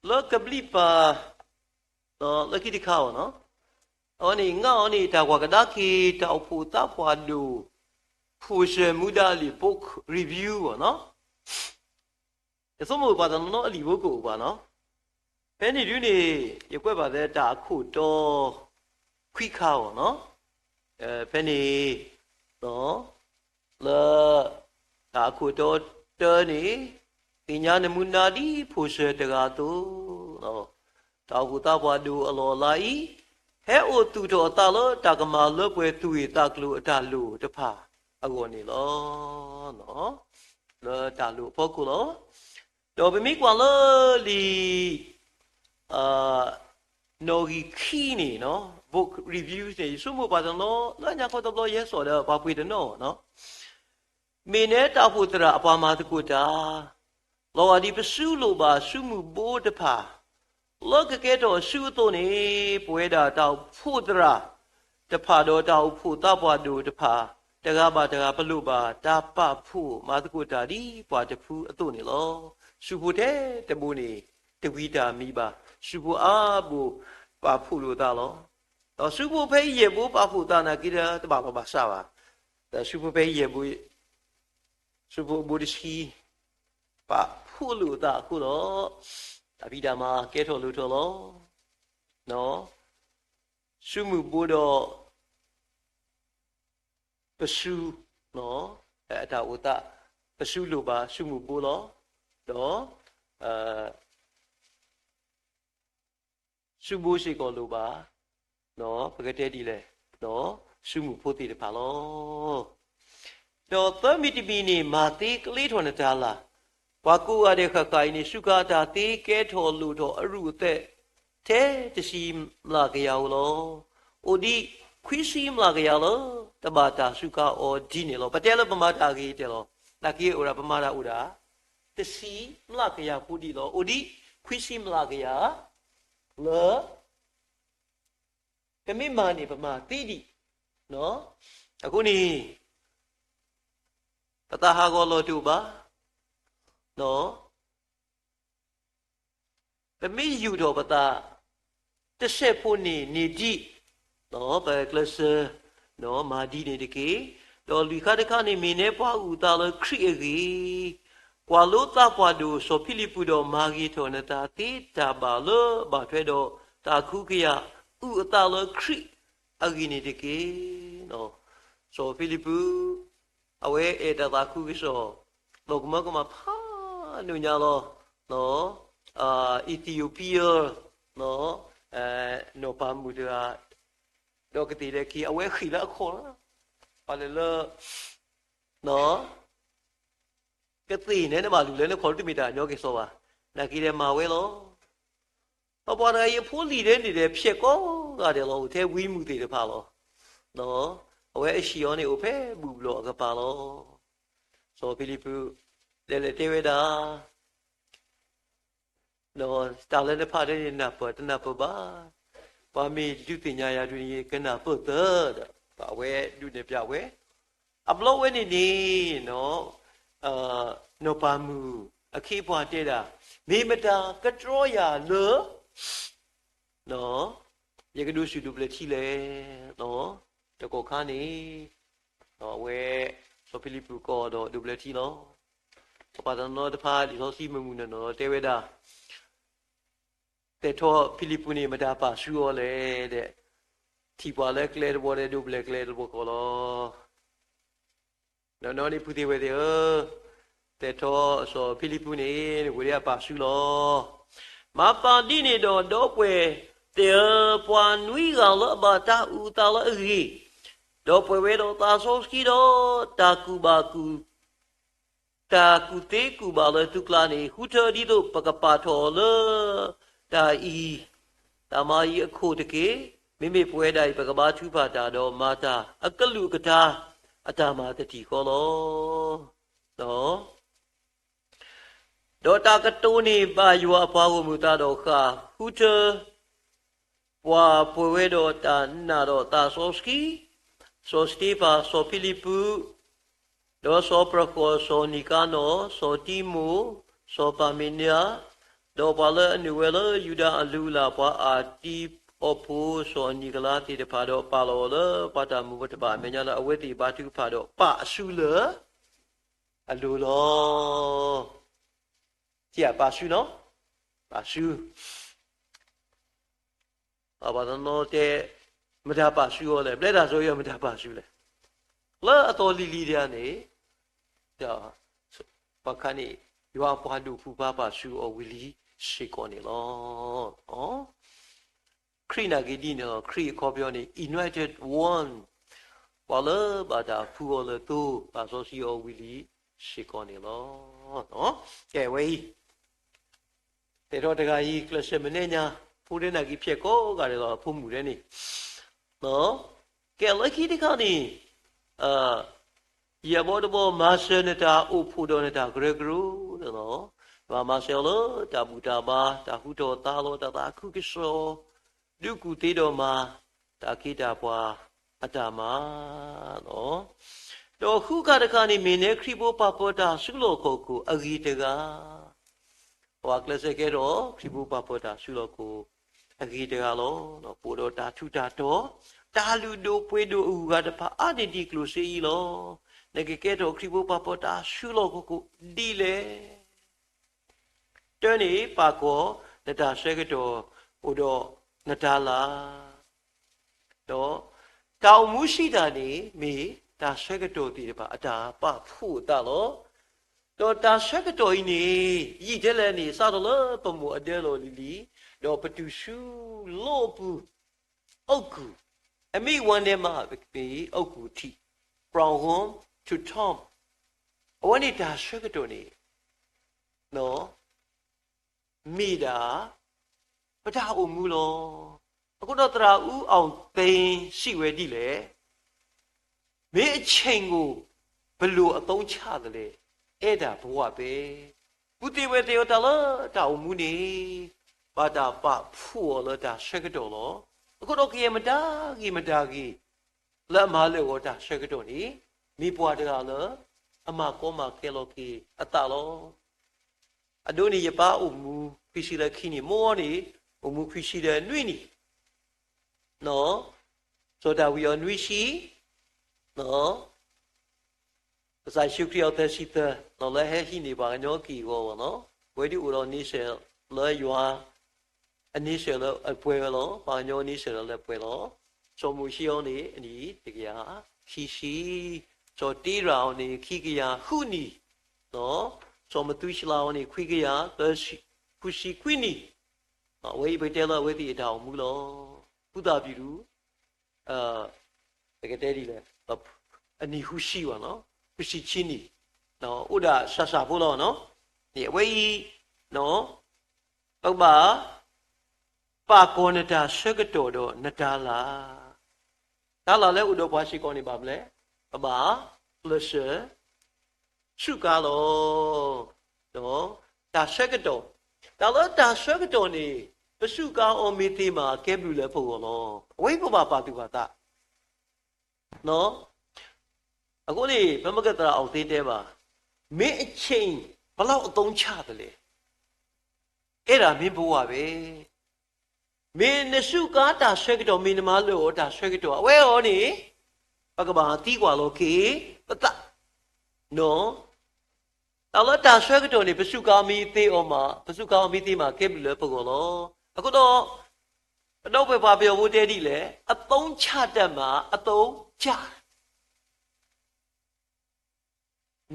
လၢကဘျံးပၤ လၢခံတခါအီၤ, အဝဲန့ၣ် ငါအီၤန့ၣ် တၢ်ကွၢ်ကဒါက့ၤ တၢ်အိၣ်ဖှိၣ်သးပှၢ်ဒိၣ် ဖိၣ်စၢၤမူဒါလံာ် book review အီၤ, ယဆိကမိၣ်ပှၤတနီၤနီၤအလံာ်ဖိကအိၣ်ဘၣ်နီၤ. ဖဲန့ၣ်ဒုန့ၣ် ယကွဲးဘၣ်လၢတၢ်အခိၣ်တီ ခွံခါအီၤ, ဖဲန့ၣ် လၢ တၢ်အခိၣ်တီတၢန့ၣ် သ့ၣ်ညါနမူနၤဒ်ဖိၣ်စၢၤတဂၤအသိး, တၢ်အိၣ်ဖှိၣ်သးပှၢ်ဒိၣ်အလီၢ်အလၤအံၤ ဟဲအိၣ်သူၣ်ထီၣ်အသးလၢတၢ်ကမၤလၢပှဲၤသူၣ်ဂ့ၢ်သးကျိၤအတၢ်လိၣ်တဖၣ်အဂီၢ်န့ၣ်လီၤ. လၢတၢ်လိၣ်အဖီခိၣ်လီၤ. ဒီးပမ့ၢ်ကွၢ်လၢလံာ် နီၣ်ဂံၢ်ခံန့ၣ် book review န့ၣ် ယဆိကမိၣ်ပှၤတနီၤလၢညါခီတဘျီယဲစီၤဒီးပှၤပှ့ၤတနီၤနီၤ, မ့ၢ်နဲတၢ်အိၣ်ဖှိၣ်သရၣ်အပှၤမၤသကိးတၢ် လီၤဂာ်ဒ်ပစုလိၣ်ဘၣ်စုမုၢ်ဘိတဖၣ် လၢကကဲထီၣ်အစုအသိးန့ၣ် ပဝဲဒၣ်တၢ်အိၣ်ဖှိၣ်သရၣ်တဖၣ်ဒီးတၢ်အိၣ်ဖှိၣ်သးပှၢ်ဒိၣ်တဖၣ် တဂၤဘၣ်တဂၤပလိၣ်ဘၣ်တၢ်ပာ်ဖှိၣ်မၤသကိးတၢ်ဒ်ပှၤတဖုအသိးန့ၣ်လီၤ. စုဖိထဲတဘိန့ၣ် တဝံတၢ်မံဘၣ်, စုဖိအါဘိပာ်ဖှိၣ်လိာ်သးလီၤ. ဒီးစုဖိဖဲယဲၢ်ဘိပာ်ဖှိၣ်သးနာ်က့ဒီး တဘၣ်လီၤဘၣ်စးဘၣ်. ဒီးစုဖိဖဲယဲၢ်ဘိ စုဖိအဘိတဆံ ပာ်ဖှိၣ်လိာ်သးအဃိလီၤ. တၢ်ဖံးတၢ်မၤကဲထီၣ်လိၣ်ထီၣ်လီၤ. စုမုၢ်ဘိဒီး ပစု အတၢ်အိၣ်သး ပစုလိၣ်ဘၣ်စုမုၢ်ဘိလီၤ. ဒီး စုဘိစ့ၢ်ကီးလိၣ်ဘၣ် ပကတဲဒ်လဲၣ်, စုမုၢ်ဖိသ့ၣ်တဖၣ်လီၤ. ဒီးသၢမံၤတမံၤန့ၣ် မၤသ့ကလ့ထီၣ်နတၢ်လၢ်, ပှၤကိးဂၤဒဲးဃၣ်ဃၣ်အံၤန့ၣ် စူးကါတၢ်သ့ကဲထီၣ်လိၣ်ထီၣ်အရူၣ်အသဲး ထဲတဆံမျးကယၤဧိၤလီၤ. အိၣ်ဒံးခွံဆံမျးကယၤလၢ တဘၣ်တၢ်စူးကါအီၤဒ်န့ၣ်လီၤ. ပတဲလၢပမၤတၢ်အဂ့ၤကတၢၢ်လီၤ. နာ်က့အိၣ်ဒၣ်ပမၤတၢ်အိၣ်ဒၣ် တဆံမျးကယၤဖိဒံးလီၤ. အိၣ်ဒံးခွံဆံမျးကယၤ လၢ ပမ့ၢ်မၤန့ၣ်ပမၤသ့ဒံး. အဃိန့ၣ် ပသးဟးဂီၤလီၤတအိၣ်ဘၣ်. ပမ့ၢ်ယူာ်ထီၣ်ပသး တစဲးဖိန့ၣ်န့ၢ်ဒံး ပကျဲးစၢး မၤဒ်န့ၣ်တက့ၢ်. ဒီးလွံၢ်ခါတခါန့ၣ် မ့ၢ်နဲပှၤအုၣ်အသးလၢခရံာ်အဂ့ၢ်, ကွၢ်လိသးပှၢ်ဒိၣ်စီၤဖံလံးပူးဒီးမၤဂ့ၤထီၣ်နသးသ့တၢ်ဘၣ်လၢဘၣ်ထွဲဒီး တၢ်ခူကယာ်အုၣ်အသးလၢခရံာ်အဂ့ၢ်န့ၣ်တက့ၢ်. စီၤဖံလံးပူး အဝဲအဲၣ်တၢ်သးခုကစီၣ် လီၤကမၢကမၣ်ဖးဒိၣ်ညါလီၤ. Ethiopia နီၢ်ပၤမုၣ်တဂၤ ဒီးကသ့ၣ်လၢခံ အဝဲဃ့ၢ်လၢအခီၣ်လီၤ. ပှၤလဲၤလၢ ကသ့ၣ်နဲနဘၣ်လူၤလၢနခီၣ်လၢတမ့ၢ်တၢ်ညီက့ၤစီဘၣ်. နာ်က့ဒီးမၤဝဲလီၤ. ဒီးပှၤတဂၤအံၤအဖိလံၤဒဲန့ၣ်ဒီး ဖျဲးကိးဂၤဒဲးလီၤ. အိၣ်ထဲဝံမုၢ်သ့ၣ်တဖၣ်လီၤ. အဝဲအဟံၣ်အီၤန့ၣ်အိၣ်ဖဲဘူၣ်ဘျီၣ်အကပၤလီၤ. စီၤဖံလံးပူး လဲၤလဲၤတဲဝဲဒၣ် တၢ်လၢနဖးတၢ်န့ၣ် နၢ်ပၢၢ်တနၢ်ပၢၢ်ဘၣ်. ပှၤမ့ၢ်ဒုးသ့ၣ်ညါယၤဒ်န့ၣ် ကနၢ်ပၢၢ်သၢဒီး အဝဲဒုးနဲၣ်ဖျါဝဲ အဘျီဝဲန့ၣ်န့ၣ် နီၢ်ပၤမုၣ်အခ့အပှၤတဲဒၣ် မ့ၢ်မတၤကတြီယၤလၢ ယကဒိးဆူၣ်ဒိးဘျၢထံလဲၣ်. တကီၢ်ခါန့ၣ် အဝဲ စီၤဖံလံးပူးကိးဒီးဒိးဘျၢထံလီၤ. ပှၤတနီၤတဖၣ်လံာ်စီဆှံမုၢ်မုၢ်နီၢ်နီၢ်တဲဝဲဒၣ် သဲးထီၣ်ဖံလံးပူးန့ၣ် မတၤပာ်ဆူအီၤလဲၣ်ဒီး ထံၣ်ပှၤလၢကျဲတဘိဒီးဒိးဘျၢကျဲတဘိကီးလီၤ. နီၢ်နီၢ်န့ၣ်ဖုသ့ၣ်ဝဲသ့ၣ်ဧၢ, တဲထီၣ်စီၤဖံလံးပူးန့ၣ် နဝံၤလံအပာ်ဆူလီၤ. မၤသးဒ်န့ၣ်ဒီး ဒီပုၢ်ဝဲၢ်သ့ၣ်ဧၢ, ပှၤနွံဂၤလၢအဘၣ်တၢ်အုၣ်အသးလၢအဂ့ၤ, ဒီးပှဲၤဝဲဒီးသးစီဆှံဒီး တၢ်ကူၣ်ဘၣ်ကူၣ် တၢ်ကူၣ်သ့ကူၣ်ဘၣ်လၢသုကျါန့ၣ် ဃုထၢဒ်သိးပကပာ်ထီၣ်အီၤလၢ တၢ်အံၤ, တၢ်မၤအံၤအခိၣ်တက့ၢ်. မ့မ့ၢ်ပဝဲဒၣ်အံၤ ပကဘါထုကဖၣ်တၢ်ဒီးမၤတၢ်အကလုာ်ကထါ အတၢ်မၤတထံၣ်ဃီလီၤ. ဒီးတၢ်ကတိၤန့ၣ်ဘၣ်ယွၤအပှၤဂီၢ်မုၢ်သးဒီးဃၣ်, ဃုထၢ ပှၤပှဲၤဝဲဒီးတၢ်နာ်ဒီးသးစီဆှံ, စီၤစတ့ဖၣ်, စီၤဖံလံးပူး, ဒီးစီၤပြဃီၣ်, စီၤနံၤကါနီၣ်, စီၤတံမိၣ်, စီၤပၤမ့နါ, ဒီးပှၤလၢအနုာ်ဝဲလၢယူဒၤအလုၢ်အလၢ်, ပှၤအတံအီၣ်ဖိ, စီၤနံၤကလါသ့ၣ်တဖၣ်ဒီး ပာ်လီၤအီၤလၢပှၤတၢ်မူပတဘၣ်အမဲာ်ညါလၢ အဝဲသ့ၣ်ဘါထုကဖၣ်ဒီးပာ်အစုလၢ အလိၤလီၤ. ပာ်စုနီၤ, ပာ်စု, ပှၤတနီၤတဲ မတၤပာ်စုအီၤလဲၣ်, ဘျဲၣ်တၢ်စီၤအံၤ မတၤပာ်စုလဲၣ်. လၢအသီလံၤလံၤဒၣ်န့ၣ် ဒီး ပှၤခါန့ၣ် ယွၤအပှၤဒိၣ်ပူၤပာ်ပာ်စုအီၤဝံၤလံစ့ၢ်ကီးန့ၣ်လီၤ. ခရံာ်နာ်က့ဒ်န့ၣ်လီၤ. ခရံာ်အခီပညီန့ၣ် anointed one, ပှၤလၢဘၣ်တၢ်ဖှူအီၤလၢသိ, ပာ်စီဆှံအီၤဝံၤလံစ့ၢ်ကီးန့ၣ်လီၤ. ကဲဝဲအံၤ တဲထီၣ်တဂၤအံၤ ကျဲးစၢးမနဲညါ, ဖိဒဲနာ်က့ဖျဲၣ်ကိးဂၤဒဲးလီၤ, အဖိမုၣ်ဒဲန့ၣ် ကဲလၢခံတခါန့ၣ် ယဲၢ်ဘီတဘီ မၤစၢၤနတၢ်အိၣ်ဖှိၣ်ဒီးနတၢ်ကရၢကရိန့ၣ်လီၤ. ဘၣ်မၤစၢၤအီၤလၢတၢ်ဘူၣ်တၢ်ဘါ, တၢ်ဟူထီၣ်သါလီၤ, တၢ်သးခုကစီၣ်, ဒုးကူၣ်သ့ဒီးမၤ, တၢ်ခ့တၢ်ပှၤအတၢ်မၤလီၤ. ဒီးဃုခါတခါန့ၣ် မ့ၢ်နဲခရံာ်ဖိပှၤပၢၤတၢ်စုလီၢ်ခီၣ်ခိၣ်အဂ့ၤတဂၤ ပှၤကျဲးစၢးကဲထီၣ် ခရံာ်ဖိပှၤပၢၤတၢ်စုလီၢ်ခိၣ်အဂ့ၤတဂၤလီၤ. ပအိၣ်ဒီးတၢ်ထူးတၢ်တီၤ, တၢ်လုၢ်ဒိၣ်ပှ့ၤဒိၣ်အဂုၤအဂၤတဖၣ်အါန့ၢ်ဒံးကျိၣ်စ့အံၤလီၤ. နကကဲထီၣ်ခရံာ်ဖိပှၤပၢၤတၢ်စုလီၢ်ခီၣ်ခိၣ်ဒ်လဲၣ်. တၢန့ၣ် ပာ်ကီၤနတၢ်ဆၢကတီၢ်အိၣ်ဒီးနတၤလၤ ဒီးတၢ်အိၣ်မူဆံးတၢ်န့ၣ် မ့ၢ်တၢ်ဆၢကတီၢ်သ့ၣ်တဖၣ်အတၢ်ပာ်ဖှိၣ်အသးလီၤ. ဒီးတၢ်ဆၢကတီၢ်အံၤန့ၣ် ယံာ်ထဲလဲၣ်န့ၣ် စးထီၣ်လၢပမိၢ်အဒၢလီၢ်လံၤလံၤ, ဒီးပတုၤဆူလီၢ်ပူၤ အီၣ်ကူၣ်, အမ့ၢ်ဝဲန့ၣ်မးမ့ၢ်အီၣ်ကူၣ်ထံး, from womb to tomb, အဝဲန့ၣ်တၢ်ဆၢကတီၢ်န့ၣ် မ့ၢ်ဒၣ် ပတၢ်အိၣ်မူလီၤ. အဃိဒီးသရၣ်အူအီၣ်သ့စံးဝဲဒ်လဲၣ်, မ့ၢ်အဆ့ၣ်ကိၣ် ဘလိၣ်အသုံးချသလဲၣ်, အဲဒါဘဝပဲ. ပုၢ်သ့ၣ်ဝဲၢ်သ့ၣ်ဧၢ, တၢ်လၢတၢ်အိၣ်မူန့ၣ် ဘၣ်တၢ်ပာ်ဖှိၣ်အီၤလၢတၢ်ဆၢကတီၢ်လီၤ. အဃိဒီးကယဲၢ်မတၤဂ့ၤမတၤဂ့ၤ လၢအမၤလၢာ်ဂီၤတၢ်ဆၢကတီၢ်န့ၣ် မ့ၢ်ပှၤတဂၤလၢ အမၤကီမၤခဲလီၤက့ၤအသးလီၤ. အဒိန့ၣ် ယပၢ်အိၣ်မူခွံဆံလၢခံနံၣ်, မိၢ်န့ၣ် အိၣ်မူခွံဆံဒီးနွံနံၣ်, စီၤဒၤဝံးအီၤနွံဆံ, ကစၢ်ယ့ၣ်ၡူးခရံာ်အီၤသၢဆံသၢ, လၢဟဲဟံးန့ၢ်ပှၤကညီက့ၢ်ဂီၤဘၣ်နီၤ, ဝဲဒၣ်အိၣ်ဒီးန့ဆၢၣ်လၢယွၤ အန့ဆၢၣ်လၢအပှဲၤဝဲလီၤ. ပှၤကညီန့ဆၢၣ်လၢအပှဲၤလီၤ. စီၤမိၤၡ့အီၤန့ၣ် အနံၣ်တကယၤခံဆံ, စီၤတ့ရၤအီၤန့ၣ် ခံကယၤဃုနံၣ်, စီၤမသူၤၡလၤအီၤန့ၣ် ခွံကယၤသၢဆံ, ဃုဆံခွံနံၣ်, အဝဲအံၤပကတဲလၢအဝဲသ့ၣ်အတၢ်အိၣ်မူလီၤ. ဖုသးပျုၢ်ဒူ ပကတဲဒ်လဲၣ်, အနံၣ်ဃုဆံဘၣ်နီၤ, ဃုဆံဆံနံၣ်, အိၣ်ဒၣ်ဆးဆးဖိလီၤနီၤ. န့ၣ်အဝဲအံၤ ပကဘၣ် ပာ်ကီၤနတၢ်ဆၢကတီၢ်ဒီးနတၤလၤ, တၤလၤလၢအိၣ်ဒီးပှၤစ့ၢ်ကီးန့ၣ်ဘၣ်မနုၤလဲၣ်, ပဘၣ်ပျၢၢ်စၢၤ စူးကါလီၤ. ဒီးတၢ်ဆၢကတီၢ်, တၢ်လၢတၢ်ဆၢကတီၢ်န့ၣ် ပစူးကါအီၤမ့ၢ်သ့မး ကဲဘျုးလၢပဂီၢ်လီၤ. အဝဲပဘၣ်ပာ်သူၣ်ပာ်သး အဃိန့ၣ် ပမ့ၢ်ကသရၣ်အီၣ်သ့တဲဘၣ်, မ့ၢ်အဆ့ၣ် ဘၣ်လီၤအသုံးချသလဲၣ်, အဲဒါမ့ၢ်ပဝဲပဲ. မ့ၢ်နစူးကါတၢ်ဆၢကတီၢ် မ့ၢ်နမၤလၢာ်အီၤတၢ်ဆၢကတီၢ် အဝဲအီၤန့ၣ် ပကဘၣ်သံကွၢ်လီၤက့ၤပသး, တၢ်လၢတၢ်ဆၢကတီၢ်န့ၣ် ပစူးကါမ့ၢ်သ့အီၤမး, ပစူးကါအီၤမ့ၢ်သ့မး ကဲဘျုးလၢပဂီၢ်လီၤ. အဃိဒီး ပဒီပုၢ်ဝဲၢ်ပှၤပယီၤဖိတဲဒ်လဲၣ်, အသုံးချတတ်မှ အသုံးကျ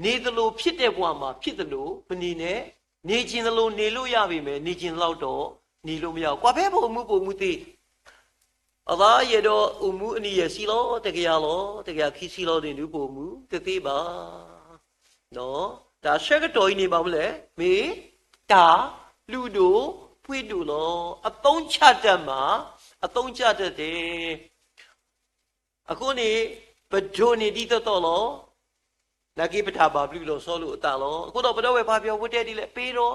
နေသလိုဖြစ်တဲ့ဘဝမှာဖြစ်သလို မနေနဲ့, နေချင်သလိုနေလို့ရပေမဲ့ နေချင်သလောက်တော့နေလို့မရဘူး. ကွၢ်ဖဲပအိၣ်မူပအိၣ်မူသ့, အသးယဲၢ်ဒီးအိၣ်မူအနံၣ်ယဲၢ်ဆံလီၤ, တကယၤလီၤ, တကယၤခံဆံလီၤန့ၣ်ဒုး ပအိၣ်မူတသ့ဘၣ်. တၢ်ဆၢကတီၢ်အံၤန့ၣ် ဘၣ်မနုၤလဲၣ်, မ့ၢ်တၢ်လုၢ်ဒိၣ်ပှ့ၤဒိၣ်လီၤ. အသုံးချတတ်မှာ, အသုံးချတတ်တယ်. အဃိန့ၣ် ပဒိးန့ၢ်ဒ်သိးသိးလီၤ. နာ်က့ပတၢ်ဘၣ်ဘျုးလီၤဆီလိာ်အသးလီၤ. အဃိဒီးပဒီပုၢ်ဝဲၢ်ဖးပၠီဖိတဲဒ်လဲၣ်, ပ့ၤဒီး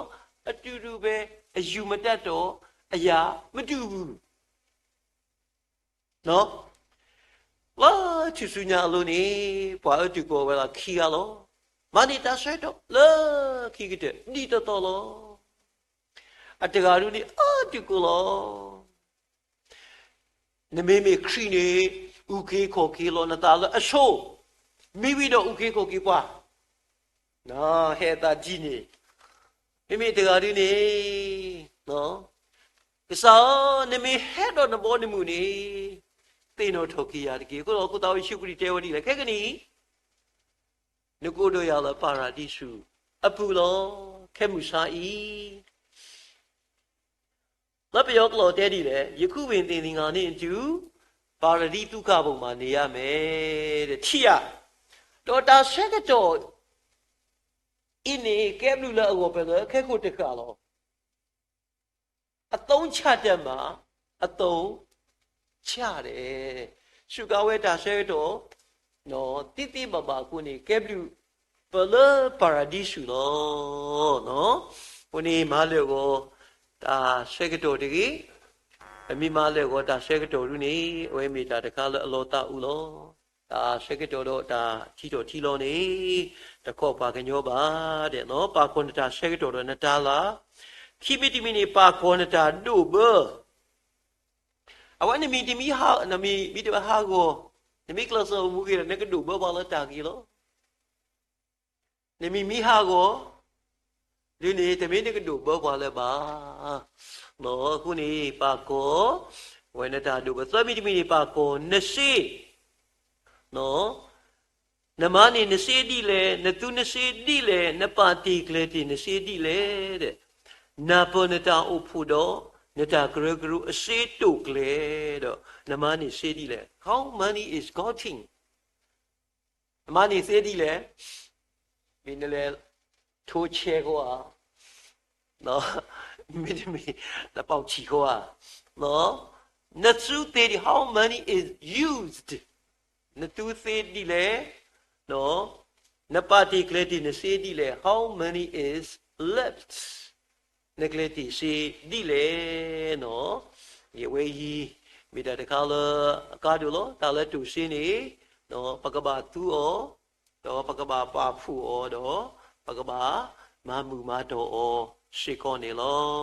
အတူၢ်တူၢ်ဖဲ အယူၢ်မတၤတီၢ် အယၤမတူၢ်ဘူး. လၢထူၣ်စုညါအလိၤန့ၣ် ပှၤအၢတုၤကီၢ်ဝဲဒၣ်ခံဂၤလီၤ. မၤန့ၢ်တၢ်ဆၢကတီၢ်လၢခံကတၢၢ် ဒ်သိးသိးလီၤ. အတဂၤဒုန့ၣ် အၢတုၤကီၢ်လီၤ. နမ့မ့ၢ်ခရံာ်န့ၣ် အုၣ်က့ၤခီၣ်က့ၤလီၤနသးလၢအဆိ, မ့ၢ်ဝံၤဒီးအုၣ်က့ၤခီၣ်က့ၤပှၤ, ဟဲအသးဒ်န့ၣ်. မ့မ့ၢ်တဂၤဒုန့ၣ်, ကစၢ်ဧၢ, နမ့ၢ်ဟဲဒီးနဘီနမုၢ်န့ၣ် သ့ၣ်နီၣ်ထီၣ်က့ၤယၤတက့ၢ်. အဃိဒီးအဃိသတးဝဲ ယ့ၣ်ၡူးခရံာ်တဲဝဲဒ်လဲၣ်, ခဲကနံၣ် နကအိၣ်ဒီးယၤလၢပၤရဒံစူးအပူၤလီၤ. ခဲမုၢ်ဆါအံၤ လၢပယီၤကျိာ်တဲဒ်လဲၣ်, ယခုပင်သင်သည်ငါနှင့်အတူ ပါရဒိသုခဘုံမှာနေရမယ် ထံၣ်ဧါ. ဒီးတၢ်ဆၢကတီၢ်အံၤန့ၣ် ကဲဘျုးလၢအဂီၢ်ဖဲလၢခဲကိာ်တဃၣ်လီၤ. အသုံးချတတ်မှာ, အသုံးချတယ်. စူးကါဝဲတၢ်ဆၢကတီၢ် သ့သ့ဘၣ်ဘၣ်အဃိန့ၣ် ကဲဘျုးပလၢပၤရဒံစူးလီၤ. အဃိန့ၣ် မၤလၢာ်ဂီၤ တၢ်ဆၢကတီၢ်တဂ့ၤ, ပမ့ၢ်မၤလၢာ်ဂီၤတၢ်ဆၢကတီၢ်ဒုန့ၣ် အဝဲမ့ၢ်တၢ်တခါလၢအလီၤသးအုးလီၤ. တၢ်ဆၢကတီၢ်ဒီးတၢ်ထံထီၣ်ထံလီၤန့ၣ် တခီပှၤကညီဘၣ်ဒဲးလီၤ. ပာ်ကီၢ်နတၢ်ဆၢကတီၢ်ဒီးနတၢ်လၤ, ခံမံၤတမံၤန့ၣ် ပာ်ကီၢ်နတၢ်ဒိၣ်ဘၢ အဝဲနမံၤတမံၤဟး, နမံၤမ့ၢ်တဝဲဟးဂီၤ, နမ့ၢ်ကျဲးစၢးအိၣ်မူဂ့ၤဒီး နကဒိၣ်ဘၢပှၤလၢတၢ်ဂ့ၤလီၤ. နမံၤမ့ၢ်ဟးဂီၤ ဒ်န့ၣ် တမ့ၢ်နကဒိၣ်ဘၢပှၤလၢၤဘၣ်. အဃိန့ၣ် ပာ်ကီၢ်ဝဲနတၢ်ဒိၣ်ဘၢ. သၢမံၤတမံၤန့ၣ် ပာ်ကီၢ်နစ့ နမၤန့ၢ်နစ့ဒ်လဲၣ်, နသူနစ့ဒ်လဲၣ်, နပာ်တ့ၢ်ကျဲၤတ့ၢ်နစ့ဒ်လဲၣ်ဒီး, နၢ်ပၢၢ်နတၢ်အိၣ်ဖှိၣ်ဒီး နတၢ်ကရၢကရိအစ့တိာ်ကျဲၤဒီး နမၤန့ၢ်စ့ဒ်လဲၣ်. How money is gotten. နမၤန့ၢ်စ့ဒ်လဲၣ်. မ့ၢ်နလဲၤထိဆဲးဃီဧါ, မ့တမ့ၢ် နပီၣ်ထံၣ်ဃီဧါ, နသူသ့ဒ်, how money is used. နသူသ့ဒ်လဲၣ်, နပာ်တ့ၢ်ကျဲၤတ့ၢ်နစ့ဒ်လဲၣ်. How money is left. နကျဲၤတ့ၢ်စ့ဒ်လဲၣ်. အဝဲအံၤ မ့ၢ်တၢ်တခါလၢအကါဒိၣ်လီၤ. တၢ်လၢတိၢ်စ့န့ၣ် ပကဘၣ်သူအီၤ, ဒီးပကဘၣ်ပာ်ဖှိၣ်အီၤဒီး ပကဘၣ်မၤမုာ်မၤတီၢ်အီၤစ့ၢ်ကီးန့ၣ်လီၤ.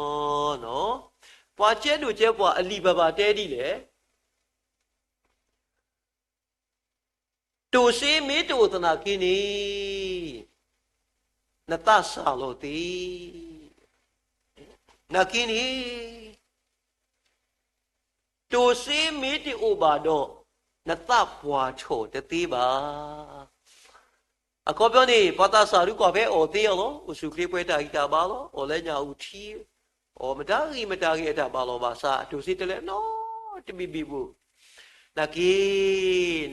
ပှၤကဲဒိၣ်ကဲပှၢ်အလံာ်ဘၣ်ဘၣ်တဲဒ်လဲၣ်. တိၢ်စ့မ့ၢ်တအိၣ်သနာ်က့န့ၣ် နသးစၢ်လီၤသ့. နာ်က့န့ၣ် တိၢ်စ့မ့ၢ်တအိၣ်ဘၣ်ဒီး နသးပှၢ်ထီၣ်တသ့ဘၣ်. အခီပညီန့ၣ် ပှၤသးစၢ်ဒုးကွၢ်ဖဲအီၣ်သ့အီၤလီၤ. အိၣ်ဆူၣ်ချ့ပှဲၤတၢ်ဂံၢ်တၢ်ဘါလီၤ. အီၣ်လၢညၣ်အုၣ်ထံ, အီၣ်မတၤဂ့ၤမတၤဂ့ၤအတၢ်ဘၣ်လီၤဘၣ်စး, တိၢ်စ့တလဲၤနီတဘ့ၣ်ဘ့ၣ်ဘၣ်. နာ်က့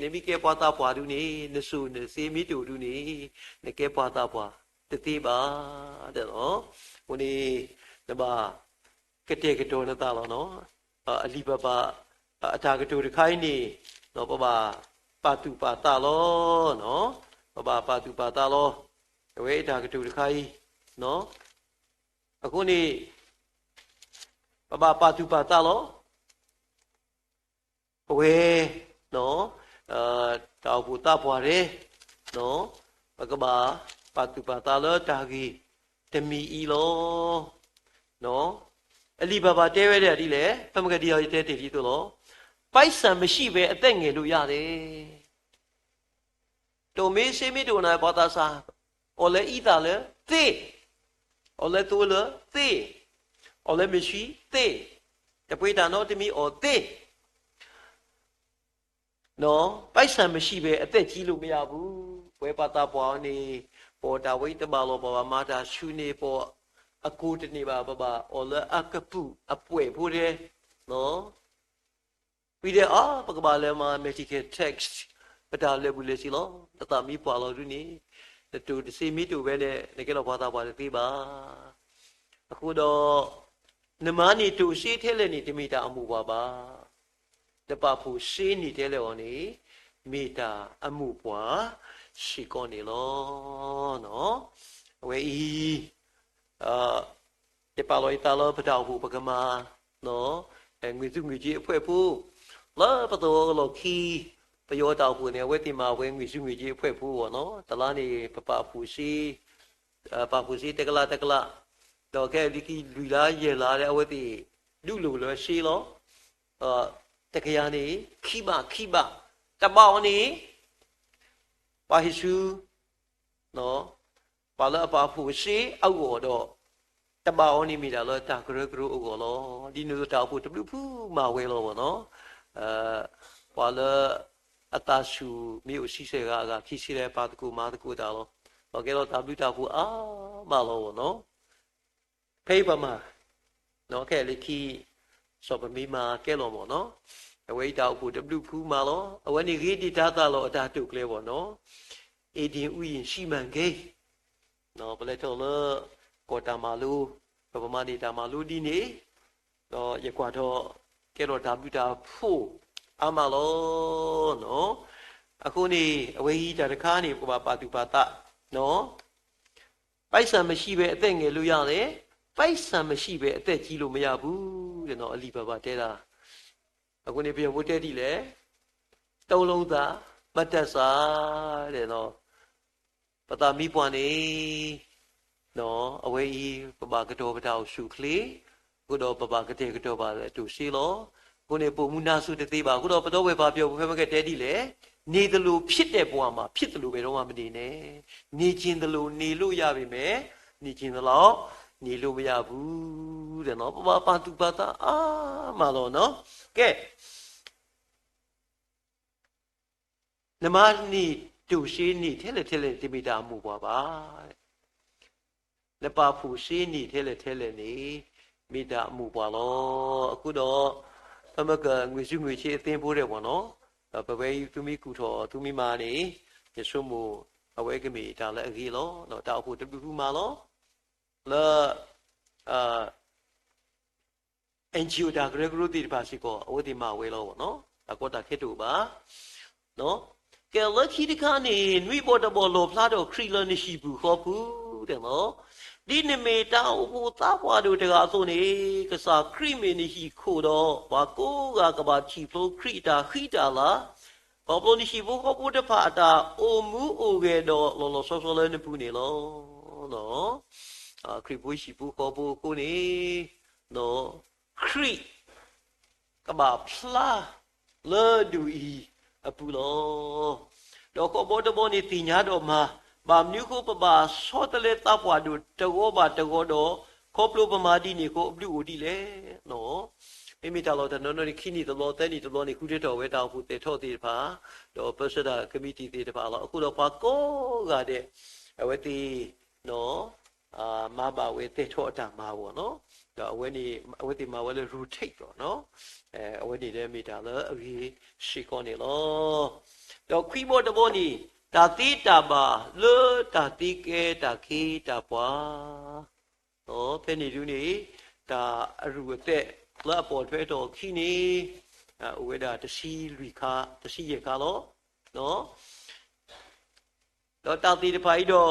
နမ့ၢ်ကဲပှၤသးပှၢ်ဒုးန့ၣ် နစိၢ်နစ့မ့ၢ်တအိၣ်ဒုးန့ၣ် နကဲပှၤသးပှၢ်တသ့ဘၣ်. အဃိန့ၣ် နဘၣ်ကတဲာ်ကတီၤနသးလီၤ. အလံာ်ဘၣ်ဘၣ် အတၢ်ကတိၤတခါအံၤန့ၣ် ပဘၣ်ပာ်သူၣ်ပာ်သးလီၤ. ပဘၣ်ပာ်သူၣ်ပာ်သးလီၤ. အဝဲအတၢ်ကတိၤတခါအံၤ အဃိန့ၣ် ပဘၣ်ပာ်သူၣ်ပာ်သးလီၤ. အဝဲ တၢ်အိၣ်ဖှိၣ်သးပှၢ်ဒဲး ပကဘၣ်ပာ်သူၣ်ပာ်သးလၢတၢ်ဂ့ၢ်တမံၤအံၤလီၤ. အလံာ်ဘၣ်ဘၣ်တဲဝဲဒၣ်ဒ်လဲၣ်, ဖဲမုၢ်ကဒံယတဲတ့ၢ်လံသိးလီၤ. ပိုက်ဆံမရှိဘဲအသက်ငယ်လို့ရတယ်. တိၢ်မ့ၢ်စ့မ့ၢ်တအိၣ်န့ၣ် ပှၤသးစၢ် အီၣ်လၢအံသၣ်လၢသ့, အီၣ်လၢသိလၢသ့, အီၣ်လၢမ့ၤဆှံသ့, တပှ့ၤတၢ်နီတမံၤအီၣ်သ့. ပိုက်ဆံမရှိဘဲအသက်ကြီးလို့မရဘူး. ပဝဲပှၤသးပှၢ်အံၤန့ၣ် ပအီၣ်တၢ်ဝဲအံၤတဘၣ်လီၤ, ပဘၣ်မၤတၢ်ဆူၣ်န့ၣ် ပအီၣ်အကိၢ်တန့ၢ်ဘၣ်, ပဘၣ်အီၣ်လၢအကပုာ်အပှဲၤဖိထဲ ဝံၤဒီး အါ ပကဘၣ်လဲၤမၤ medical test ပတၢ်လဲၤဘူးလဲၤဆ့လီၤ. နသးမ့ၢ်ပှၢ်လီၤဒုန့ၣ် နတိၢ်တသ့မ့ၢ်တိၢ်ဝဲန့ၣ် နကဲလီၤပှၤသးပှၢ်တသ့ဘၣ်. အဃိဒီး နမၤန့ၢ်တိၢ်စ့ထဲလဲၣ်န့ၣ် တမ့ၢ်တၢ်အမိၢ်ပှၢ်ဘၣ်. နပာ်ဖှိၣ်စ့န့ၢ်ထဲလဲၣ်အီၤန့ၣ် မ့ၢ်တၢ်အမိၢ်ပှၢ်စ့ၢ်ကီးန့ၣ်လီၤ. အဝဲအံၤ ယပာ်လီၤယသးလၢပတၢ်အိၣ်ဖှိၣ်ပကမၤ ငွေစုငွေကြေးအဖွဲ့ဖိ လၢပသဝီကလီၢ်ခံ ပယီၤတၢ်အိၣ်ဖှိၣ်န့ၣ် အဝဲသ့ၣ်မၤဝဲ ငွေစုငွေကြေးအဖွဲ့ဖိအဂီၢ်နီၤ. တလါန့ၣ် ပပာ်ဖှိၣ်စ့ ပာ်ဖှိၣ်စ့တကလးတကလး, ဒီးခဲအံၤလၢခံလွံၢ်လါယဲၢ်လါဒီး အဝဲသ့ၣ်ဒုးလိာ်လၢစ့လီၤ. တကယၤန့ၣ် ခံဘး ခံဘး, တဘးအီၤန့ၣ် ပှၤဟ့ၣ်ဆူ ပှၤလၢအပာ်ဖှိၣ်စ့အဂီၢ်ဒီး တဘးအီၤန့ၣ်မ့ၢ်တၢ်လၢတၢ်ကရၢကရိအဂီၢ်လီၤ. ဒ်န့ၣ်အသိးတၢ်အိၣ်ဖှိၣ်တဘျုးဖုမၤဝဲလီၤဘၣ်နီၤ. ပှၤလၢအသးဆူၣ်မ့ၢ်အိၣ်ဆံဆဲၣ်ဂၤအဂၤ ခံဆံလဲၣ် ပာ်သကိးမၤသကိးတၢ်လီၤ. ဒီးကဲထီၣ်တၢ်ဘျုးတၢ်ဖှိၣ်အါမးလီၤဘၣ်နီၤ. ဖဲအံၤပမၤ ခဲလၢာ်ခံ စီၤပမ့ၢ်မၤကဲလီၤမၢ်နီၤ. အဝဲအံၤတၢ်အိၣ်ဖှိၣ်တဘျုးဖုမၤလီၤ. အဝဲန့ၣ်ဂ့ၤဒံးတၢ်သးလီၤအတၢ်တိာ်ကျဲဘၣ်နီၤ. အ့ဒ့ၣ်အူအံၣ်စံမၣ်ကဲ ပလဲၤထီၣ်လၢကီၢ်တၢ်မၤလိ, ဒီးပမၤန့ၢ်တၢ်မၤလိဒ်န့ၣ်, ဒီးယကွၢ်ထီၣ် ကဲထီၣ်တၢ်ဘျုးတၢ်ဖှိၣ်အါမးလီၤ. အဃိန့ၣ် အဝဲအံၤတၢ်တခါန့ၣ် ပကဘၣ်ပာ်သူၣ်ပာ်သး ပိုက်ဆံမရှိဘဲအသက်ငယ်လို့ရတယ်, ပိုက်ဆံမရှိဘဲအသက်ကြီးလို့မရဘူး ဒီးနီၤ အလံာ်ဘၣ်ဘၣ်တဲဒၣ်. အဃိန့ၣ် ပယီၤဖိတဲဒ်လဲၣ်, တအိၣ်လၢသး မတတ်စား ဒီးနီၤ ပသးမ့ၢ်ပှၢ်န့ၣ် အဝဲအံၤ ပဘၣ်ကတီၤပတၢ်အိၣ်ဆူၣ်အိၣ်ချ့, အဃိဒီးပဘၣ်ကတဲာ်ကတီၤဘၣ်အတိၢ်စ့လီၤ. အဃိန့ၣ် ပိာ်မုၣ်နါစိၤတသ့ဘၣ်. အဃိဒီးပဒီပုၢ်ဝဲၢ်ဖးပျီဖိဖဲမ့ၢ်ကတဲဒ်လဲၣ်, နေသလိုဖြစ်တဲ့ဘဝမှာ ဖြစ်သလိုဘယ်တော့မှမနေနဲ့, နေချင်သလိုနေလို့ရပေမဲ့ နေချင်သလောက်နေလို့မရဘူး ဒီးနီၤ ပဘၣ်ပာ်သူၣ်ပာ်သးအါမးလီၤနီၤ. ကဲ နမၤန့ၢ်တိၢ်စ့န့ၢ်ထဲလဲၣ်ထဲလဲၣ်န့ၣ် တမ့ၢ်တၢ်အမိၢ်ပှၢ်ဘၣ်. နပာ်ဖှိၣ်စ့န့ၢ်ထဲလဲၣ်ထဲလဲၣ်န့ၣ် မ့ၢ်တၢ်အမိၢ်ပှၢ်လီၤ. အဃိဒီး ဖဲမ့ၢ်က ငွေစုငွေချေအသင်းဖိဒဲးဘၣ်နီၤ, ဒီးပဝဲအံၤသုမ့ၢ်ကူၣ်ထီၣ်သုမ့ၢ်မၤန့ၣ် ယဆိကမိၣ် အဝဲကမ့ၢ်တၢ်လၢအဂ့ၤလီၤ. တၢ်အိၣ်ဖှိၣ်တဘျုးဖုမၤလီၤ. လၢ NGO တၢ်ကရၢကရိသ့ၣ်တဖၣ်စ့ၢ်ကီး အဝဲသ့ၣ်မၤဝဲလီၤဘၣ်နီၤ, တၢ်ကီတၢ်ခဲတအိၣ်ဘၣ်. ကဲလၢခံတခါန့ၣ် နွံဘီတဘီလီၣ်ဖျါထီၣ်ခရံာ်လၢနဟံၣ်ပူၤဃီပူၤ တဲနီၤ, ဒ်နမ့ၢ်တၢ်အိၣ်ဖှိၣ်သးပှၢ်ဒိၣ်တဂၤအသိးန့ၣ် ကစၢ်ခရံာ်မ့ၢ်နဟံၣ်ခိၣ်ဒီး ပှၤကိးဂၤကဘၣ်ထံၣ်ဖျိခရံာ်အတၢ်ဃံတၢ်လၤ, ခီဖျိနဟံၣ်ဖိဃီဖိတဖၣ်အတၢ်အိၣ်မူအိၣ်ဂဲၤဒီးလီၤလီၤဆီဆီလၢနပူၤန့ၣ်လီၤ. ခရံာ်ဖိဟံၣ်ဖိဃီဖိအဃိန့ၣ် ခရံာ် ကဘၣ်ဖျါလၢဒိၣ်အံၤအပူၤလီၤ. ဒီးဃီဘီတဘီန့ၣ်သ့ၣ်ညါဒီးမၤ, ဘၣ်မနုၤအဃိပဘၣ်ဆီတလဲသးပှၢ်ဒိၣ်တဂီၤဘၣ်တဂီၤဒီး ခီဖျိပမၤဒ်န့ၣ်အဃိအဘျုးအိၣ်ဒ်လဲၣ်. မ့မ့ၢ်တၢ်လီၢ်တနီၤနီၤန့ၣ် ခံနံၣ်တဘျီ သၢနံၣ်တဘျီန့ၣ် ဃုထၢထီၣ်ဝဲတၢ်အိၣ်ဖှိၣ်သဲးထီၣ်သ့ၣ်တဖၣ်, ဒီးပၢဆှၢတၢ်ကမံးတံာ်သ့ၣ်တဖၣ်လီၤ. အဃိဒီးပှၤကိးဂၤဒဲး အဝဲသ့ၣ် မၤဘၣ်ဝဲသဲးထီၣ်အတၢ်မၤအဂီၢ်နီၤ, ဒီးအဝဲန့ၣ် အဝဲသ့ၣ်မၤဝဲလၢ rotate လီၤ. အဝဲန့ၣ်ဒီးမ့ၢ်တၢ်လၢအဂ့ၤစ့ၢ်ကီးန့ၣ်လီၤ. ဒီးခွံဘီတဘီန့ၣ် တၢ်သ့တၢ်ဘၣ်လၢတၢ်သ့ကဲတၢ်ခ့တၢ်ပှၤ ဖဲန့ၣ်ဒုန့ၣ် တၢ်အရူၢ်အသဲးလၢအပိာ်ထွဲထီၣ်အခံန့ၣ် အိၣ်ဝဲဒၣ်တဆံလွံၢ်ခါ တဆံယဲၢ်ခါလီၤ. ဒီးတၢ်သ့ၣ်တဖၣ်အံၤဒီး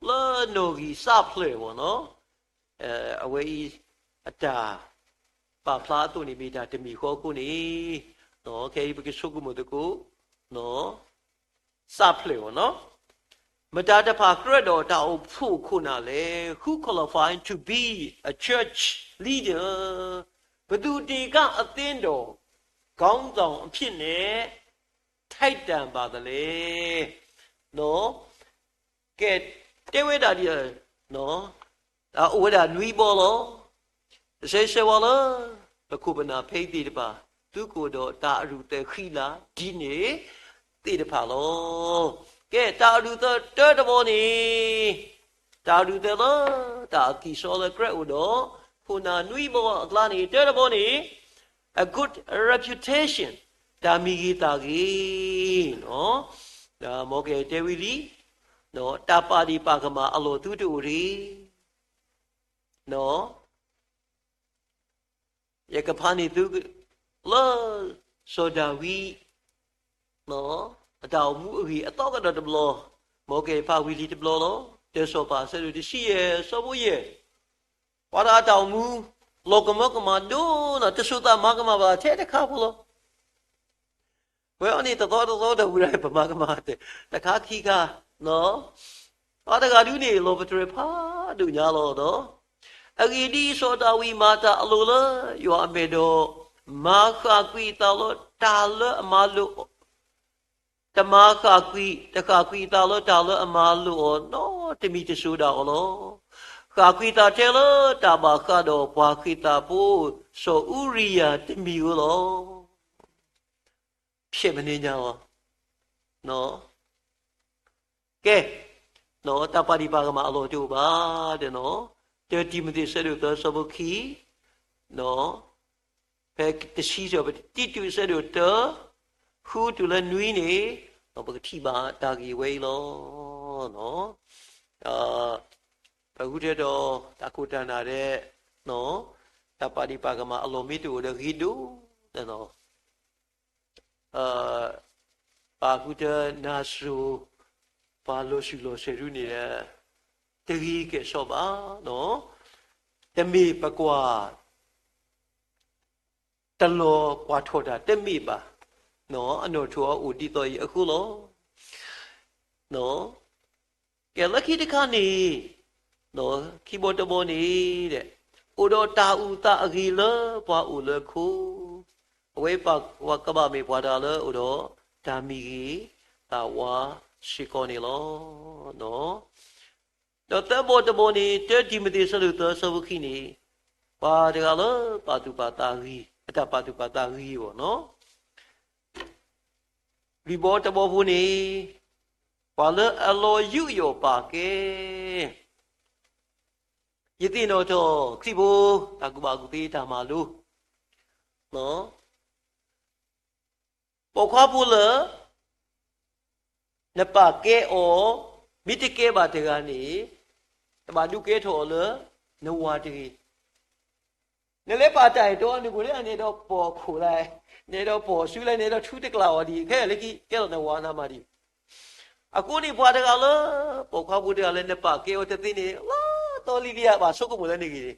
လၢနီၣ်ဂံၢ်စးဖျၢၣ်ဘၣ်နီၤ, အဝဲအံၤအတၢ်ပာ်ဖျါအသိးန့ၣ် မ့ၢ်တၢ်တမံၤဃီအဃိန့ၣ် ခဲအံၤပကဆိကမိၣ်သကိး စးဖျၢၣ်ဘၣ်နီၤ, မတၤတဖၣ်ကြၢးဒီးတၢ်အိၣ်ဖှိၣ်ခိၣ်နၢ်လဲၣ်, who qualify to be a church leader, ဘယ်သူတင်ကန်းအသင်းတော်ခေါင်းဆောင်အဖြစ်နဲ့ ထိုက်တန်ပါသလဲ. ကဲ တဲဝဲဒၣ်ဒ် အိၣ်ဝဲဒၣ်နွံဘီလီၤ. တဆဲးဆဲးဝါလၢ ပခိၣ်ပနၢ်ဖဲအံၤသ့ၣ်တဖၣ် သုးခိၣ်ဒီးတၢ်အရူၢ်သဲးဃံလၤဒ်န့ၣ်သ့ၣ်တဖၣ်လီၤ. ကဲ, တၢ်အဒူၣ်သၢတၢတဘီန့ၣ်, တၢ်အဒူၣ်သၢလၢတၢ်အကံၢ်စီလၢကြၢးအိၣ်ဒီး ခိၣ်နၢ်နွံဘီအကျါန့ၣ် တၢတဘီန့ၣ်, a good reputation, တၢ်မံၤဂ့ၤသၣ်ဂ့ၤ, မ်ကတဲဝံၤလံ, တၢ်ပာ်ဒံးပာ်ကမၣ်အလီၢ်သုတအိၣ်တဂ့ၤ. ယကဖးန့ၢ်သုလၢ စီၤဒၤဝံး အတၢ်အိၣ်မူအဂ့ၢ်အသီကဒီးတဘျီ, မ်ကဖးဝံၤလံတဘျီလီၤ. တၢ်စီၤပၤအဆၢဒိၣ်တဆံယဲၢ် ဆၢဖိယဲၢ်, ပှၤတဂၤအတၢ်အိၣ်မူ လီၤကမၢကမၣ်ဒိၣ်နီၢ် တစိၤသးမၤကမၣ်ဘၣ်ထဲတခါဖိလီၤ. ပဝဲအံၤန့ၣ် တသီတသီတဝံၤဒၣ် ပမၤကမၣ်တခါခံခါ, ပှၤတဂၤဒုန့ၣ် လီၤပတြၢၤဖးဒိၣ်ညါလီၤ. အဂ့ၢ်ဒ်အံၤ, စီၤဒၤဝံးမၤတၢ်အလိၤလၢယွၤအမဲာ်ဒီး, မၤဃၣ်ကွံာ်အသးလၢတၢ်လၢအမၤလိာ် တမၤဃၣ်ကွံာ်, တဃၣ်ကွံာ်အသးလၢတၢ်လၢအမၤလိာ်အီၤနီတမံၤတစိၤဒၣ်အီၤလီၤ. ဃၣ်ကွံာ်သးထဲလၢတၢ်ဘၣ်ဃးဒီးပှၤဃ့ၢ်သးဖိ စီၤအူရံယၤတမံၤဧိၤလီၤ. ဖျဲးမနုၤညါလီၤ. ကဲ, တၢ်ပာ်ဒံးပာ်ကမၣ်အလီၢ်တအိၣ်ဘၣ်ဒီး, တၢတံၤမသ့း ဆၢဒိၣ်သၢ ဆၢဖိခံ, ဖဲတဆံ, တံတူး ဆၢဒိၣ်တၢ, ဃုတုၤလၢနွံန့ၣ်, ပကထံၣ်ဘၣ်တၢ်ဂ့ၢ်ဝဲအံၤလီၤ. ပဃုထၢဒီးတၢ်ခိၣ်တၢ်နၢ်ဒီး, တၢ်ပာ်ဒံးပာ်ကမၣ်အလီၢ်မ့ၢ်တအိၣ်ဒီး ဂ့ၤဒိၣ်ဒီး ပာ်ဃုထၢနၢ်စိၤ ပှၤလီၤဆူၣ်လီၤဆဲးဒုန့ၣ်ဒီး တဂ့ၤကဲၣ်ဆိးဘၣ်. တမ့ၢ်ပကွၢ်တလီၤကွၢ်ထီၣ်တၢ်တမ့ၢ်ဘၣ်, အနီၣ်ထိၣ်အအိၣ်ဒ်သိးအံၤအဃိလီၤ. ကဲလၢခံတခါန့ၣ်, ခံဘီတဘီန့ၣ်, အိၣ်ဒီးတၢ်အုၣ်သးအဂ့ၤလၢပှၤအိၣ်လၢခိ, အဝဲပှၤကဘၣ်မ့ၢ်ပှၤတဂၤလၢအိၣ်ဒီးတၢ်မံၤဂ့ၤသးဝါစ့ၢ်ကီးန့ၣ်လီၤ. ဒီးသၢဘီတဘီန့ၣ်, တၢတံၤမသ့း အဆၢဒိၣ်သၢ အဆၢဖိခံန့ၣ်, ပှၤတဂၤလၢပာ်သူၣ်ပာ်သးဂ့ၤ, အတၢ်ပာ်သူၣ်ပာ်သးဂ့ၤအဂီၢ်န့ၣ်, လွံၢ်ဘီတဘီဖိန့ၣ်, ပှၤလၢအလီၤယူးယီၣ်ပာ်ကဲ, ယသ့ၣ်နီၣ်ထီၣ်ခရံာ်ဖိတၢ်ကူၣ်ဘၣ်ကူၣ်သ့တၢ်မၤလိ, ပိာ်ခွါဖိလၢ နပာ်ကဲအီၤ, မ့ၢ်တကဲဘၣ်တဂၤန့ၣ်, တဘၣ်ဒုးကဲထီၣ်အီၤလၢနဝၤတဂ့ၤ. နလဲၤပာ်တၢ်အဲၣ်တီနကိာ်လၢအန့ၣ်ဒီးပိာ်ခိၣ်လဲၣ်, နအဲၣ်ဒိးပိာ်စုလဲၣ်, နအဲၣ်ဒိးထူတကျးအီၤဒံး, ခဲလၢာ်လၢခံကဲထီၣ်နဝၤနၤမးဒံး. အဃိန့ၣ်ပှၤတဂၤလၢ, ပိာ်ခွါဖိတဂၤလၢနပာ်ကဲအီၤတသ့န့ၣ်, လီၤတီလံလံဧါ, ဘၣ်ဆိကမိၣ်လၢနဂ့ၢ်န့ၣ်,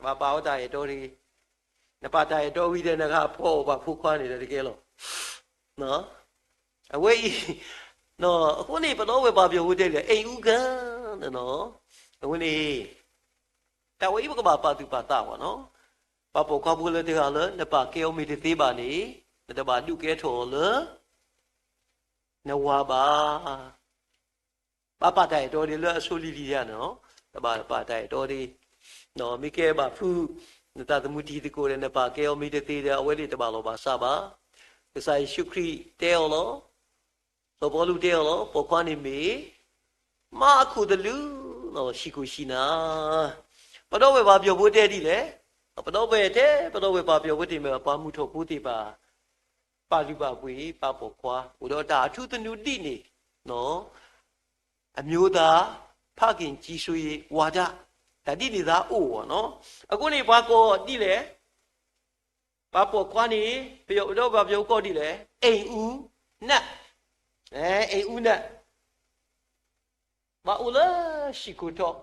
ဘၣ်ပာ်အီၤတၢ်အဲၣ်တီတဂ့ၤ. နပာ်တၢ်အဲၣ်တီဝံၤဒီး နကဖီအီၣ်ပှၤဖိခွါန့ၣ်ဒီးတကဲလီၤ. အဝဲအံၤ, အဃိန့ၣ် ပဒီပုၢ်ဝဲၢ်ပှၤပၠီၤဖိတဲလံ, အိမ်ဦးကံ, အဃိန့ၣ်, တၢ်ဝဲအံၤပကဘၣ်ပာ်သူၣ်ပာ်သးဘၣ်နီၤ. ပှၤပိာ်ခွါဖိလၢတဂၤလၢ နပာ်ကဲအီၤမ့ၢ်တသ့ဘၣ်န့ၣ်, နတဘၣ်ဒုးကဲထီၣ်အီၤလၢ နဝၤဘၣ်. ဘၣ်ပာ်တၢ်အဲၣ်တီဒ်လၢအဆိလံၤလံၤယါန့ၣ်, တဘၣ်ပာ်တၢ်အဲၣ်တီဒ်, မ့ၢ်ကဲဘၣ်ဖု, နသးသမူတံၤသကိးဒီး နပာ်ကဲအီၤမ့ၢ်တသ့ဒီး အဝဲန့ၣ်တဘၣ်လီၤဘၣ်စးဘၣ်. ကစၢ်ယ့ၣ်ၡူးခရံာ်တဲအီၤလီၤ. စီၤပီလူးတဲအီၤလီၤ, ပိာ်ခွါန့ၣ်မ့ၢ် မါအခိၣ်သလုး, ဟံၣ်ခိၣ်ဟံးနၤ. ပဒီပုၢ်ဝဲၢ်ပှၤပၠီၤဖိတဲဒ်လဲၣ်, ပဒီပုၢ်ဝဲၢ်ထဲ, ပဒီပုၢ်ဝဲၢ်ပှၤပၠီၤဖိသ့ၣ်မ့ၢ် ပှၤမုၢ်ထီၣ်ဖိသ့ၣ်တဖၣ် ပာ်လုၢ်ပာ်ပှ့ၤပာ်ပိာ်ခွါ, အိၣ်ဒီးတၢ်အထူသနူဒ်န့ၣ်, အမျိုးသား ဖခင်ကြီးစိုးရေးဝါဒ, တၢ်ဒ်န့ၣ်သးအိၣ်နီၤ. အဃိန့ၣ် ပှၤကိးဒ်လဲၣ်, ပှၤပိာ်ခွါန့ၣ်, ပဒီပုၢ်ဝဲၢ်ပှၤပၠီၤဖိကိးဒ်လဲၣ်, အိမ်ဦးနတ်, အိမ်ဦးနတ်, ဘၣ်အိၣ်လၢဟံၣ်ခိၣ်ထီၣ်,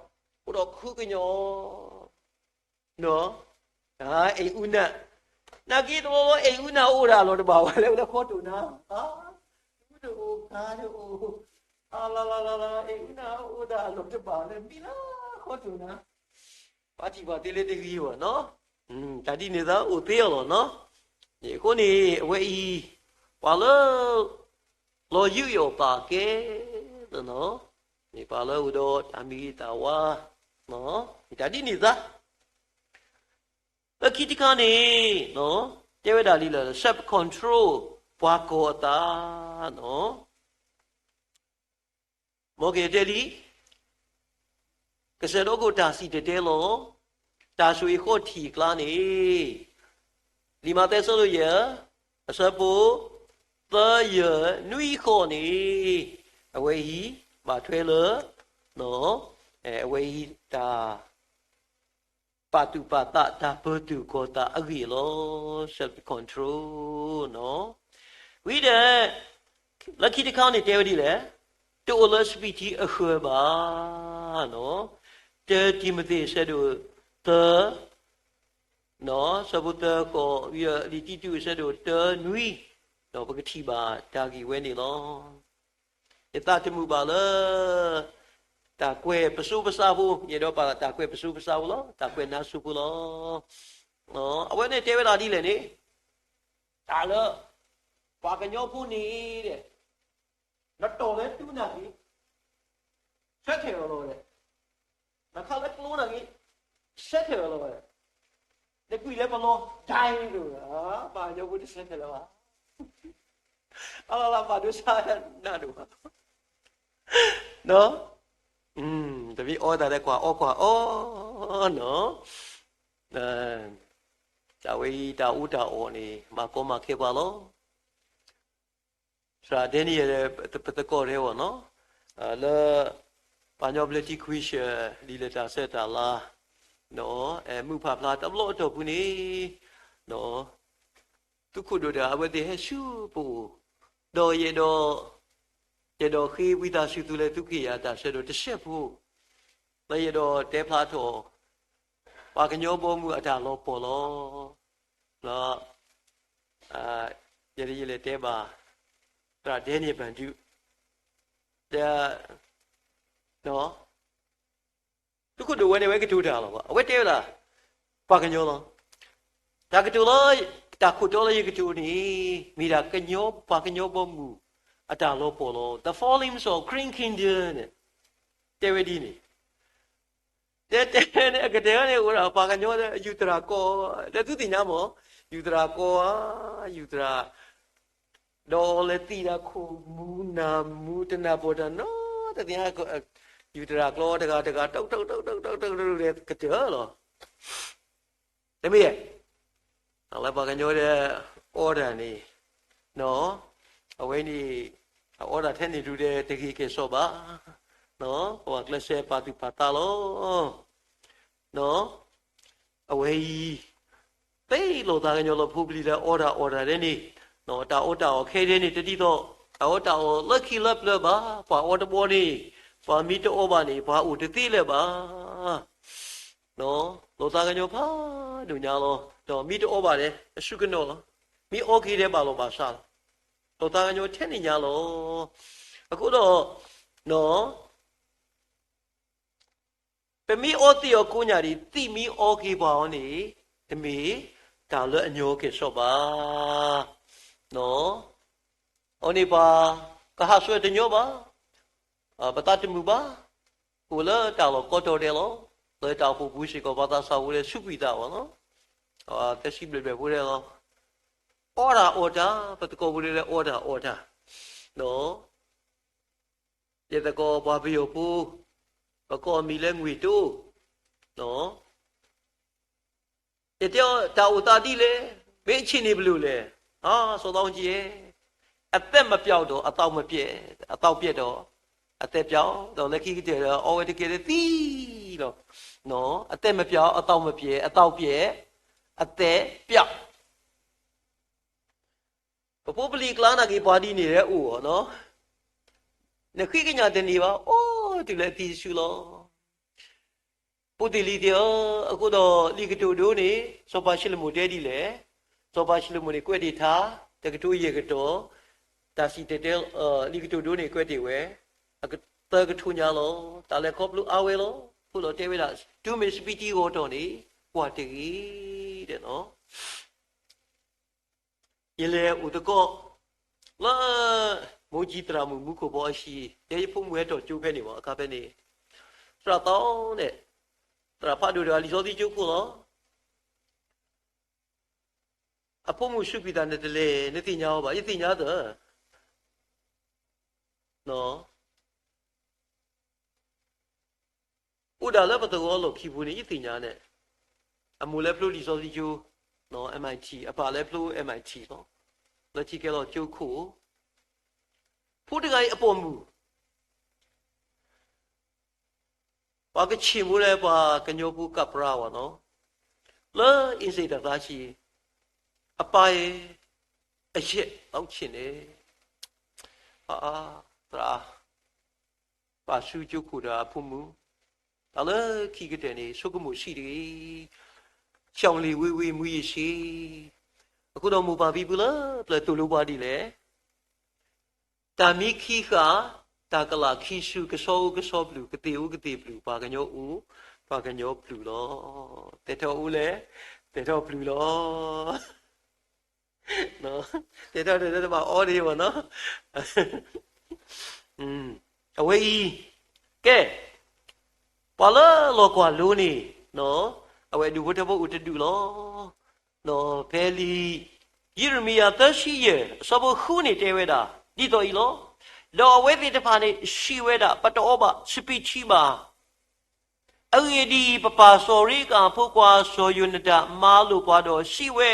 အိၣ်ဒီးခုကညီၤ အိမ်ဦးနတ်, နာ်က့တဘျီဘျီ အိမ်ဦးနတ် အိၣ်ဒၣ်အလီၢ်တဘၣ်ဝဲလဲၣ်, အိၣ်လၢဃီတိၢ်နၤ, အူတအိၣ်, ခါတအိၣ်, အလလလလ, အိမ်ဦးနတ် အိၣ်ဒၣ်အလီၢ်တဘၣ်လၢ မံလၢဃီတိၢ်နၤ, ပှၤထံၣ်ပှၤသ့လၢတဂ့ၤဘၣ်နီၤ. တၢ်ဒ်န့ၣ်သးအိၣ်သ့အီၤလီၤနီၤ. အဃိန့ၣ် အဝဲအံၤ ပှၤလၢ လီၤယူးယီၣ်ပာ်ကဲ သနီၤ, မ့ၢ်ပှၤလၢအိၣ်ဒီးတၢ်မံၤဂ့ၤသးဝါ, မ့ၢ်တၢ်ဒ်န့ၣ်သး. လၢခံတခါန့ၣ် တဲဝဲဒၣ်လံလၢ self control ပှၤကီၢ်အသးနီၤ. မ်ကတဲလံ, ကစၢၢ်ဒီးခိၣ်တၢ်စံၣ်တဲၤတဲလီၤ, တၢ်ဆိၣ်ဂ့ၤဃီၣ်ထံးအကျါန့ၣ်, လံာ်မးသဲအဆၢဒိၣ်ယဲၢ်, အဆၢဖိ သၢယဲၢ်နွံဃိးန့ၣ်, အဝဲအံၤ ဘၣ်ထွဲလၢ အဝဲအံၤတၢ် ပာ်သူၣ်ပာ်သးတၢ်ပၢၢ်တုာ်ကီၤသးအဂ့ၢ်လီၤ. Self control နီၤ. ဝံၤဒီး လၢခံတခါန့ၣ်တဲဝဲဒ်လဲၣ်, တအိၣ်လၢစပံးထံအဃၢၤဘၣ်. နီၤ. တၢတံၤမသ့းအဆၢဒိၣ်သၢ, နီၤ, ဆၢဖိသၢဃိး, ဝံၤလံာ်တံတူးအဆၢဒိၣ်တၢနွံ, ဒီးပကထံၣ်ဘၣ်တၢ်ဂ့ၢ်ဝဲန့ၣ်လီၤ. ယသးတမုာ်ဘၣ်လၢ တၢ်ကွဲးပစိပဆါဖိ, ယအဲၣ်ဒိးပာ်လၢတၢ်ကွဲးပစိပဆါဖိလီၤ, တၢ်ကွဲးနါစိဖိလီၤ. အဝဲန့ၣ်တဲဝဲဒၣ်ဒ်လဲၣ်န့ၣ်, တၢ်လၢ ပှၤကညီဖိန့ၣ်ဒီး နတီၢ်လၢတူၢ်နာ်က့ၤ ဆၢထၢၣ်လီၤလီၤဝဲဒၣ်, နခးလၢကျိနာ်က့ၤ ဆၢထၢၣ်လီၤလီၤဝဲဒၣ်, နကွံာ်လၢပလီ ဒၣ်အံၤဒိၣ်, ပှၤကညီဖိတဆၢထၢၣ်လၢၤဘၣ်. အလီၤလၢပှၤဒိးဆါနၢ်ဒိၣ်ဘၣ်, နီၤ, တမ့ၢ်အီတၢ်လၢကွၢ်အီကွၢ်အီ, နီၤ, တၢ်ဝဲအံၤတၢ်အူတၢ်အီၣ်န့ၣ် မၤကီမၤခဲပှၤလီၤ. သရၣ်ဒဲနံယဲၢ် ပသကိးထဲအဂီၢ်နီၤ, လၢ ပှၤကညီဘျၢထံခဝ့ၡၢၣ် ဒ်လဲၣ်တၢ်ဆၢတၢ်လါ, မုၢ်ဖးဖျါတဘျီအတီၢ်ပူၤန့ၣ်, သုးခိၣ်ဒိၣ်တဂၤအဝဲသ့ၣ်ဟဲဆူပအိၣ်, ဒီးယအဲၣ်ဒိး, ယအဲၣ်ဒိးဃ့ဝံသးစူၤသုလၢသုကဟ့ၣ်ယၤတၢ်ဆၢဒိၣ်တစဲးဖိ, လၢယအဲၣ်ဒိးတဲဖျါထီၣ် ပှၤကညီဘီမုၢ်အတၢ်လီၤပှီၢ်လီၤ. ယဲဒၣ်ယလဲၤတဲဘၣ် သရၣ်ဒဲနံယဲၢ်ဘၣ်ဒုး, ဒီး သုးခိၣ်ဒိၣ်ဝဲန့ၣ် အဝဲကတိၤတၢ်လီၤ. အဝဲတဲဝဲဒၣ် ပှၤကညီလီၤ. တၢ်ကတိၤလၢ တၢ်ခိၣ်တီလၢယကတိၤန့ၣ် မ့ၢ်ဒၣ်ကညီ, ပှၤကညီဘီမုၢ်အတၢ်လီၤပှီၢ်လီၤ. The fallings of Green Kingdom န့ၣ် တဲဝဲဒ်န့ၣ် တဲတဲန့ၣ် အကတၢၢ်န့ၣ် အိၣ်ဒၣ်ပှၤကညီလၢယူၤသရၣ်ကီ, လၢသုသ့ၣ်ညါမး, ယူၤသရၣ်ကီဧါ, ယူၤသရၣ်, ဒီးလဲၤသံဒၣ်ခိၣ်မူနၢ်မူ တနၢ်ပၢၢ်တၢ်နီတသ့ၣ်ညါ, ယူၤသရၣ်ကျီတဂၤတဂၤ တုးတုးတုးတုးတုးတုး ကတၢၢ်လီၤ. တမ့ၢ်ဧါ, လၢပှၤကညီဒီး အီဒၣ်န့ၣ်, အဝဲန့ၣ် အအီဒၣ်ထဲန့ၣ်ဒုးဒီး တဂ့ၤကဲၣ်ဆိးဘၣ်, ပှၤကျဲးစၢးပာ်သူၣ်ပာ်သးလီၤ. အဝဲအံၤ သ့လိာ်သးကညီၤလီၤဖိပလံၤလၢအီဒၣ်အီဒၣ်ဒဲးန့ၣ်, တၢ်အီတၢ်အီခဲဒဲးန့ၣ် တဒ်သိး တၢ်အီတၢ်အီလၢခံလၢပျၢၤဘၣ်. ပှၤအီတဘီန့ၣ် ပှၤမ့ၢ်တအီဘၣ်န့ၣ် ပှၤအိၣ်တသ့လၢၤဘၣ်. လိာ်သးကညီၤဖးဒိၣ်ညါလီၤ. ဒီးမ့ၢ်တအီဘၣ်ဒီး အစူၢ်ကနီၤလီၤ. မ့ၢ်အီက့ၤဒီးဘၣ်လီၤဘၣ်စးလီၤ. လိာ်သးကညီၤထဲန့ၣ်ညါလီၤ. အဃိဒီး ပမ့ၢ်အီသ့ၣ်အီၤကိးညါဒံး သ့ၣ်မ့ၢ်အီက့ၤပှၤအီၤန့ၣ် တမ့ၢ်တၢ်လၢအညီကဲၣ်ဆိးဘၣ်. အီၤန့ၣ်ပှၤကဟးဆှဲးတညီဘၣ်. ပသးတမုာ်ဘၣ်. အိၣ်လၢတၢ်လီၢ်ကိးတီၤဒဲးလီၤ. လၢတၢ်အိၣ်ဖှိၣ်ပူၤစ့ၢ်ကီး ပှၤသးစၢ်ဖိဒီးဆူးကွံာ်သးဝဲလီၤ. သဲစံးဘျဲၣ်ဘျဲၣ်ဖိဒဲးလီၤ. အီဒၣ်အီတၢ်, ပသကိးဖိဒဲးလၢအီဒၣ်အီတၢ်, ယသကိးပှၤပယီၤဖိ, ပကိးအမံၤလၢငွေ့တိ, ယတဲအီၤ တၢ်အိၣ်သးဒ်လဲၣ်, မ့ၢ်အဆ့ၣ်န့ၣ်ပလိာ်လဲၣ်. စီၤသီအူကၠံဧၢ, အသက်မပျောက်တော့ အသောက်ပျက်, အသောက်ပျက်တော့ အသက်ပျောက်, ဒီးလၢခံကတၢၢ်ဒီး အီဝဲတကဲလၢသံလီၤ. အသက်မပျောက်, အသောက်မပျက်, အသောက်ပျက်, အသက်ပျောက်. ပဖိပလံၤကျါနာ်က့ၤ ပှၤဒ်န့ၣ်ဒီးအိၣ်အီၤနီၤ, နဃ့ကညးတန့ၢ်ဘၣ်, အိၣ်တုၤလၢအသံတစုလီၤ. ဖိသ့ၣ်လံၤသ့ၣ်ဧၢ, အဃိဒီးလံာ်ကတိၤဒိန့ၣ် စီၤပၤၡလိၤမိၣ်တဲဒ်လဲၣ်. စီၤပၤၡလိၤမိၣ်န့ၣ် ကွဲးတ့ၢ်ထါ တကထိယဲၢ်ကတီၢ်, တၢ်စံၣ်တဲၤတဲ လံာ်ကတိၤဒိန့ၣ် ကွဲးတ့ၢ်ဝဲ သၢကထိညါလီၤ. တၢ်လဲၤခီဖျိအါဝဲလီၤ. အဃိဒီးတဲဝဲဒၣ် တုၤမ့ၢ်စပံးတံဂီၤတီၢ်န့ၣ် ကွၢ်တဂ့ၤဒီးနီၤ. ယလဲၤအိၣ်သကိး လၢ မိၢ်ကၠံသရၣ်မုၣ်မူခိၣ်ဘီအဟံၣ်, ယဲယဖိမုၣ်ဟဲထီၣ်ကၠိဖဲန့ၣ်မး, အခါဖဲန့ၣ် သရၣ်သီန့ၣ် သရၣ်ဖးဒိၣ်ဒီးအလံာ်စီဆှံကၠိခိၣ်လီၤ. အဖိမုၣ်စူးကွံာ်သး နတလဲၤ, နသ့ၣ်ညါအီၤဘၣ်, ယသ့ၣ်ညါသၢ အိၣ်ဒၣ်လၢပသဝီလီၢ်ခံပူၤန့ၣ် ယသ့ၣ်ညါန့ၣ်, အမိၢ်လၢဖျိလံာ်စီဆှံကၠိ, နီၢ် MIT, အပၢ်လၢဖျိ MIT လီၤ. လၢထံကဲလီၤကၠိခိၣ်, ဖိတဂၤအံၤအပိာ်မုၣ် ပှၤကဆ့ၣ်မိလၢပှၤကညီဖိကပြၢဝဲနီၤ, လၢအ့စ့တၢ်သးဆံး, အပၢ်ဧၢ, အယဲၢ်အီၣ်ဆ့ၣ်န့ၣ်, အါ, သရၣ်, ပၢ်ဆူကၠိခိၣ်ဒီးအဖိမုၣ်, တၢ်လၢခံကတၢၢ်န့ၣ် ဆိကမိၣ်ဆံးတဂ့ၤ, ရှောင်လေဝေးဝေး မွေးရေရှည်, အဃိဒီးမိၢ်ပၢ်ဖံဖုလၢပျၢၤသိၣ်လိပှၤဒ်လဲၣ် တၢ်မံခံဃၣ်, တၢ်ကလၣ်ခံဆူ, ကဆီအိၣ်ကဆီပျုၢ်, ကသ့ၣ်အိၣ်ကသ့ၣ်ပျုၢ်, ပှၤကညီအိၣ်ပှၤကညီပျုၢ်လီၤ. သဲထီၣ်အိၣ်လဲၣ်, သဲထီၣ်ပျုၢ်လီၤ. သဲထီၣ်တဘၣ်အီဒံးဘၣ်နီၤ. အဝဲအံၤ, ကဲ, ပှၤလၢလီၤကွၢ်လိန့ၣ်, အဝဲဒူၣ်ဖိထၢဖိအိၣ်တဒူၣ်လီၤ. ဖဲလံာ်ယံးရမံယၤသၢဆံယဲၢ် အဆၢဖိဃုန့ၣ်တဲဝဲဒၣ် ဒ်သိးအံၤလီၤ. ဒီးအဝဲသ့ၣ်တဖၣ်န့ၣ်စံးဝဲဒၣ်, ပတအီဘၣ်စပံးထံဘၣ်. အဂ့ၢ်ဒ်အံၤ, ပပၢ်စီၤရ့ကၣ်အဖိခွါစီၤယိၤနတၣ် မၤလိာ်ပှၤဒီးစံးဝဲ,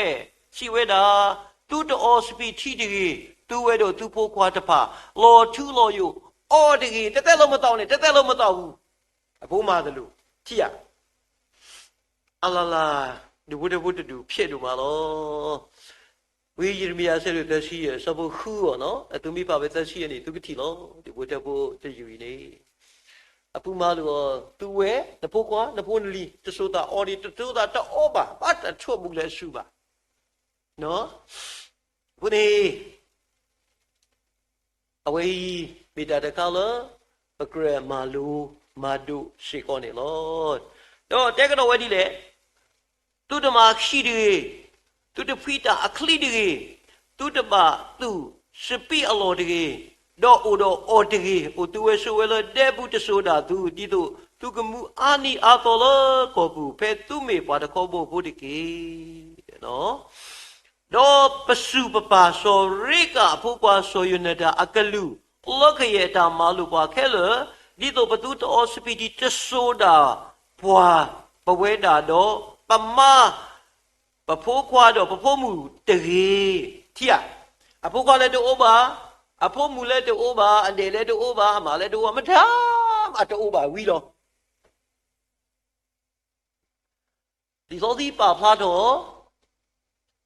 စံးဝဲဒၣ်, သုတအီစပံးထံတဂ့ၤ, သုဝဲဒီးသုဖိခွါတဖၣ် လီၤထူလီၤယိာ်အီတဂ့ၤ. တသဲလိာ်မသးန့ၣ်, တသဲလိာ်မသးဘူး, အဖိမၤသလိၤ, ထံၣ်ဧါ. အလၢ်လၢ်, ဒူၣ်ဖိထၢဖိတဒူၣ်ဖျဲးဒိၣ်မးလီၤ. ဝံယံးရမံယၤအဆၢဒိၣ်သၢဆံယဲၢ် အဆၢဖိဃုအီၤနီၤ, အသုမ့ၢ်ဖးဝဲသၢဆံယဲၢ်န့ၣ် သုကထံၣ်လီၤ. ဒူၣ်ဖိထၢဖိတယုၢ်အံၤန့ၣ်, အပုၢ်မၤလိာ်အီၤ, သုဝဲ, နဖိခွါ, နဖိနလံၤ, တစိၤသးအီဒံး, တစိၤသးတအီဘၣ်, ဘၣ်တၢ်ဆိၣ်ဘူးလၢအစုဘၣ်. အဃိန့ၣ် အဝဲအံၤ မ့ၢ်တၢ်တခါလၢ ပကြၢးမၤလိမၤဒိးစ့ၢ်ကီးန့ၣ်လီၤ. ဒီးတဲကဒီးဝဲဒ်လဲၣ်, သုတမၤအခံတဂ့ၤ, သုတဖှံတၢ်အချံတဂ့ၤ, သုတဘၣ်သူၣ်စပံးအလီၢ်တဂ့ၤ, ဒီးအိၣ်ဒီးအီၤတဂ့ၤ, အိၣ်သုဝဲဆိးဝဲလၢဒဲပူၤတစိၤဒၣ်သု, ဒ်သိးသုကမူအါနံၤအါသီလၢကီၢ်ပူၤ ဖဲသုမ့ၢ်ပှၤတခီဘီဖိတက့ၢ်. ဒီးပစူၢ်ပပၢ်စီၤရ့ကၣ်အဖိခွါစီၤယိၤနတၣ်အကလုၢ် လၢကယဲၢ်တၢ်မၤလိာ်ပှၤခဲလၢာ်, ဒ်သိးပသုတအီစပံးထံတစိၤဒၣ်ပှၤ, ပဝဲဒၣ်ဒီးပမါ, ပဖိခွါဒီးပဖိမုၣ်တဂ့ၤ. ထံၣ်ဧါ, အဖိခွါလၢတအိၣ်ဘၣ်, အဖိမုၣ်လၢတအိၣ်ဘၣ်, အဒဲးလၢတအိၣ်ဘၣ်, အမါလၢတအိၣ်ဘၣ်, မတၤမးတအိၣ်ဘၣ်ဝံၤလီၤ. လံာ်စီဆှံပာ်ဖျါထီၣ်,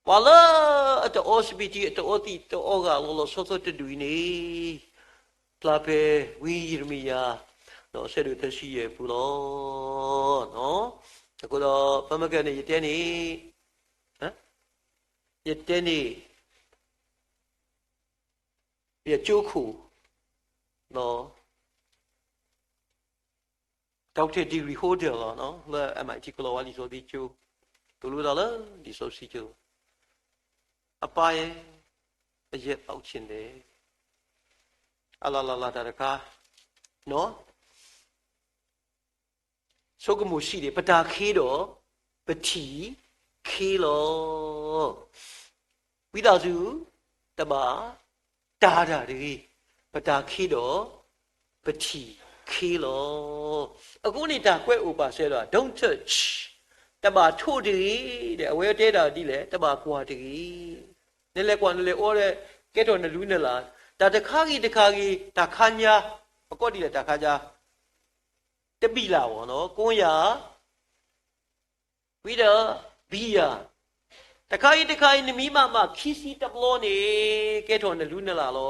ပှၤလၢအတအီစပံးထံ အတအီသံးတအီဂၤလီၤလီၤဆီဆီတဒူၣ်အံၤန့ၣ်, ဖျါဖဲဝံယံးရမံယၤ ဒီးအဆၢဒိၣ်သၢဆံယဲၢ်အပူၤလီၤ. အဃိဒီး ပမ့ၢ်ကဲန့ၣ် ယတဲန့ၣ်, ယတဲန့ၣ်, ယကၠိခိၣ် doctor degree holder လီၤ, လၢ MIT ကလီၤဝါလံာ်စီဆှံကၠိ, သိၣ်လိသးလၢလံာ်စီဆှံကၠိ, အပၢ်ဧၢ, အယဲၢ်အီၣ်ဆ့ၣ်န့ၣ်, အလၢ်လၢ်လၢ်တၢ်တခါ, ဆိကမိၣ်ဆံးန့ၣ် ပတၢ်ခ့ဒီးပထံၣ်ခ့လီၤ. ဝံသးစူၤ တဘၣ်တၤတၢ်တဂ့ၤ, ပတၢ်ခ့ဒီးပထံၣ်ခ့လီၤ. အဃိန့ၣ်တၢ်ကွဲးအိၣ်ပာ်စၢၤဒီး don't touch, တဘၣ်ထိၣ်တဂ့ၤ, အဝဲတဲဒၣ်ဒ်လဲၣ်, တဘၣ်ကွၢ်တဂ့ၤ. နလဲၤကွၢ်နလဲၤအီဒီး ကဲထီၣ်နလူနလၢ်, တၢ်တခါဂ့ၤတခါဂ့ၤ, တၢ်ခါညါ, ပကိးဒ်လဲၣ်တၢ်ခါညါ တဘံၣ်လၢ်ဘၣ်နီၤ, ကိယၤ, ဝံၤဒီး, ဘံယၤ, တခါအံၤတခါအံၤ နမ့ၢ်မၤမၤခံဆံတဘျီန့ၣ် ကဲထီၣ်နလူနလၢ်လီ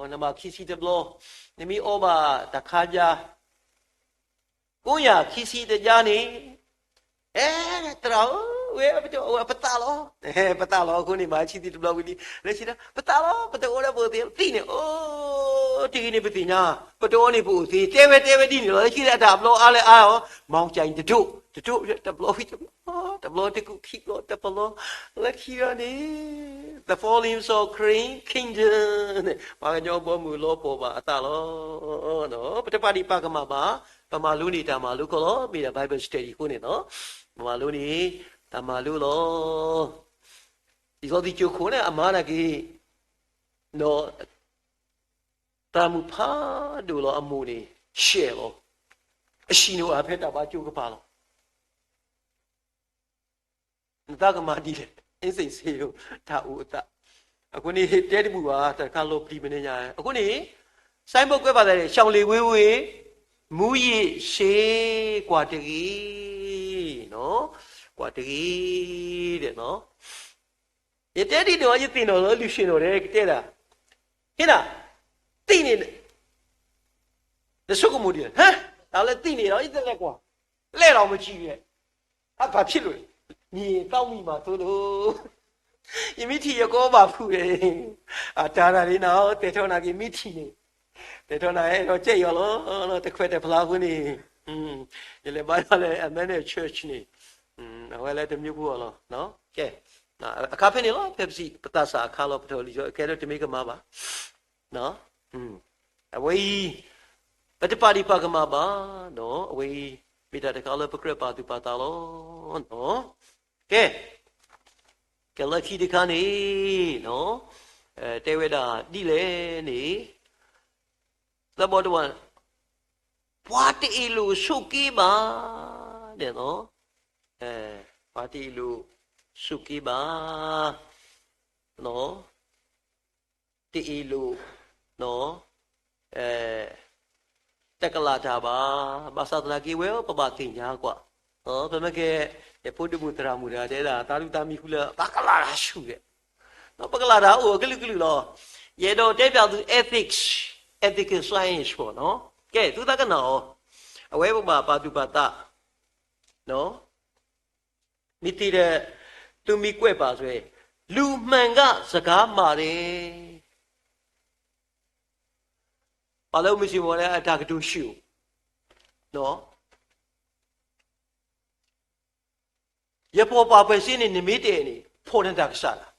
ၤ. နမၤခံဆံတဘျီ, နမ့ၢ်အီဘၣ်တၢ်ခါညါ, ကိယၤခံဆံတယါန့ၣ်, အဲ, သရၣ်ဧၢ, ဝဲ, ပသးလီၤ, ပသးလီၤအဃိန့ၣ် မၤဆံတဘျီဝံၤလံ, လၢခံဒီး ပသးလီၤ, ပတအိၣ်ဒီးပအိၣ်သ့, သံန့ၣ်, အိ, တဂ့ၤန့ၣ်ပသ့ၣ်ညါ, ပတအိၣ်န့ၣ်ပအိၣ်သ့, တဲဝဲတဲဝဲဒ်န့ၣ်လီၤ. လၢခံဒီးအတၢ်ဘျီအါလဲၣ်အါအီၤ, မၤကၠံတဒိၣ်, တဒိၣ်, တဘျီဝံၤတဘျီ, တဘျီတကူာ်ခံဘျီတဘျီ, လၢခံဒီးန့ၣ်, the falling of Korean kingdom, ပှၤကညီဘီမုၢ်လီၤပှီၢ်ဘၣ်အသးလီၤ. ပတပာ်ဒံးပာ်ကမၣ်ဘၣ်, ပမၤလိန့ၢ်တၢ်မၤလိကီလီၤ, မ့ၢ်ဒၣ် Bible study အဃိန့ၣ်လီၤ. ပမၤလိန့ၢ်တၢ်မၤလိလီၤ. လံာ်စီဆှံကၠိခိၣ်န့ၣ် အမါနာ်က့ၤ, သရၣ်မုၣ်ဖးဒိၣ်လီၤအမိၢ်န့ၣ် ဆဲးလီၤ. အဟံးန့ၢ်အိၣ်ဖဲတၢ်ဘါကၠိကပၤလီၤ. နသးကမၤဒ်လဲၣ်, အ့စ့ၣ်စ့ယိၤ တၢ်အိၣ်အသး. အဃိန့ၣ် တဲတဘူၣ်ဘၣ် တၢ်တခါလီၤပျံၤမနုၤညါ. အဃိန့ၣ် ဆိုင်းဘုတ်ကွဲးပာ်သးန့ၣ် ရှောင်လေ့ဝေးဝေး, မူးယစ်ဆေး ကွၢ်တဂ့ၤ, ကွၢ်တဂ့ၤ, တဲနီၤ. ယတဲဒ်န့ၣ် ယသ့ၣ်နီၣ်လၢ လူၢ်ဆ့ၣ်နီၤ တဲကတဲဒၣ်, ဟ့ၣ်နၤ, သံၣ်န့ၣ် နဆိကမိၣ်ဒ်လဲၣ်, ဟဲ, တၢ်လၢသံၣ်န့ၣ်ဒီး ယတလဲၤကွၢ်, လဲၤဒီးမစံးဝဲ, အဘၣ်ဖဲလဲၣ်, မ့ၢ်သီမံၤမၤသိလိၤ, ယမ့ၢ်ထံၣ်ယကီဘၣ်ဖုးဝဲ, အတၢ်နၤဒ်နၤ တဲထီၣ်နၤက့ၤမ့ၢ်ထံၣ်န့ၣ်, တဲထီၣ်နၤအဲၣ်ဒိးကဲအီၤလီၤ, တခွဲးတဖျါအဃိန့ၣ်, ယလဲၤဘါထီၣ်လၢ Atlanta Church န့ၣ်, အဝဲလၢတမံၤပူၤအီၤလီၤ, ကဲ, အခါဖဲန့ၣ်လီၤ, ဖဲပစံးပသးစၢ်အခါလီၤ ပထီၣ်လံၤကဲဒိၣ်တမ့ၢ်ကမၣ်ဘၣ် အဝဲအံၤ, ပတပာ်ဒံးပာ်ကမၣ်ဘၣ်, အဝဲအံၤ, မ့ၢ်တၢ်တခါလၢပကြၢးပာ်သူၣ်ပာ်သးလီၤ. ကဲ, ကဲလၢခံတခါန့ၣ်, တဲဝဲဒၣ်ဒ်လဲၣ်န့ၣ်, သဘီတဝၢ, ပှၤတအ့ၣ်လိာ်ဆိးက့ဘၣ်, ပှၤတအ့ၣ်လိာ်, ဆိးက့ဘၣ်, တအ့ၣ်လိာ်, တကလးတၢ်ဘၣ်, ဘၣ်ဆၣ်သနာ်က့ဝဲ ပဘၣ်သ့ၣ်ညါကွၢ်, ပမ့ၢ်ကဲ, ယဖိဒိၣ်မုၣ်သရၣ်မုၣ်တဂၤတဲဒၣ် သးဒူသးမံဃုာ်လၢ ပကလးတၢ်ဆူၣ်, ပကလးတၢ်အိၣ်အကလုာ်ကလုာ်လီၤ. ယအဲၣ်ဒိးတဲပၠးသု ethics, ethical science ကဲ, သုသးကနၣ်အီၤ, အဝဲပဘၣ်ပာ်သူၣ်ပာ်သး, မ့ၢ်သ့ဒီး, သုမ့ၢ်ကွဲးပာ်စဲ, လူမှန်ကစကားမှားတယ်, ပှၤလၢမုၢ်ဆ့ၣ်မီၤလၢအတၢ်ကတိၤဆူၣ်, ယဖီၣ်ပာ်ဖှဲးစ့န့ၣ် နမ့ၢ်တအဲၣ်န့ၣ် ဖီၣ်နတၢ်ကစၢ်ဒၣ်,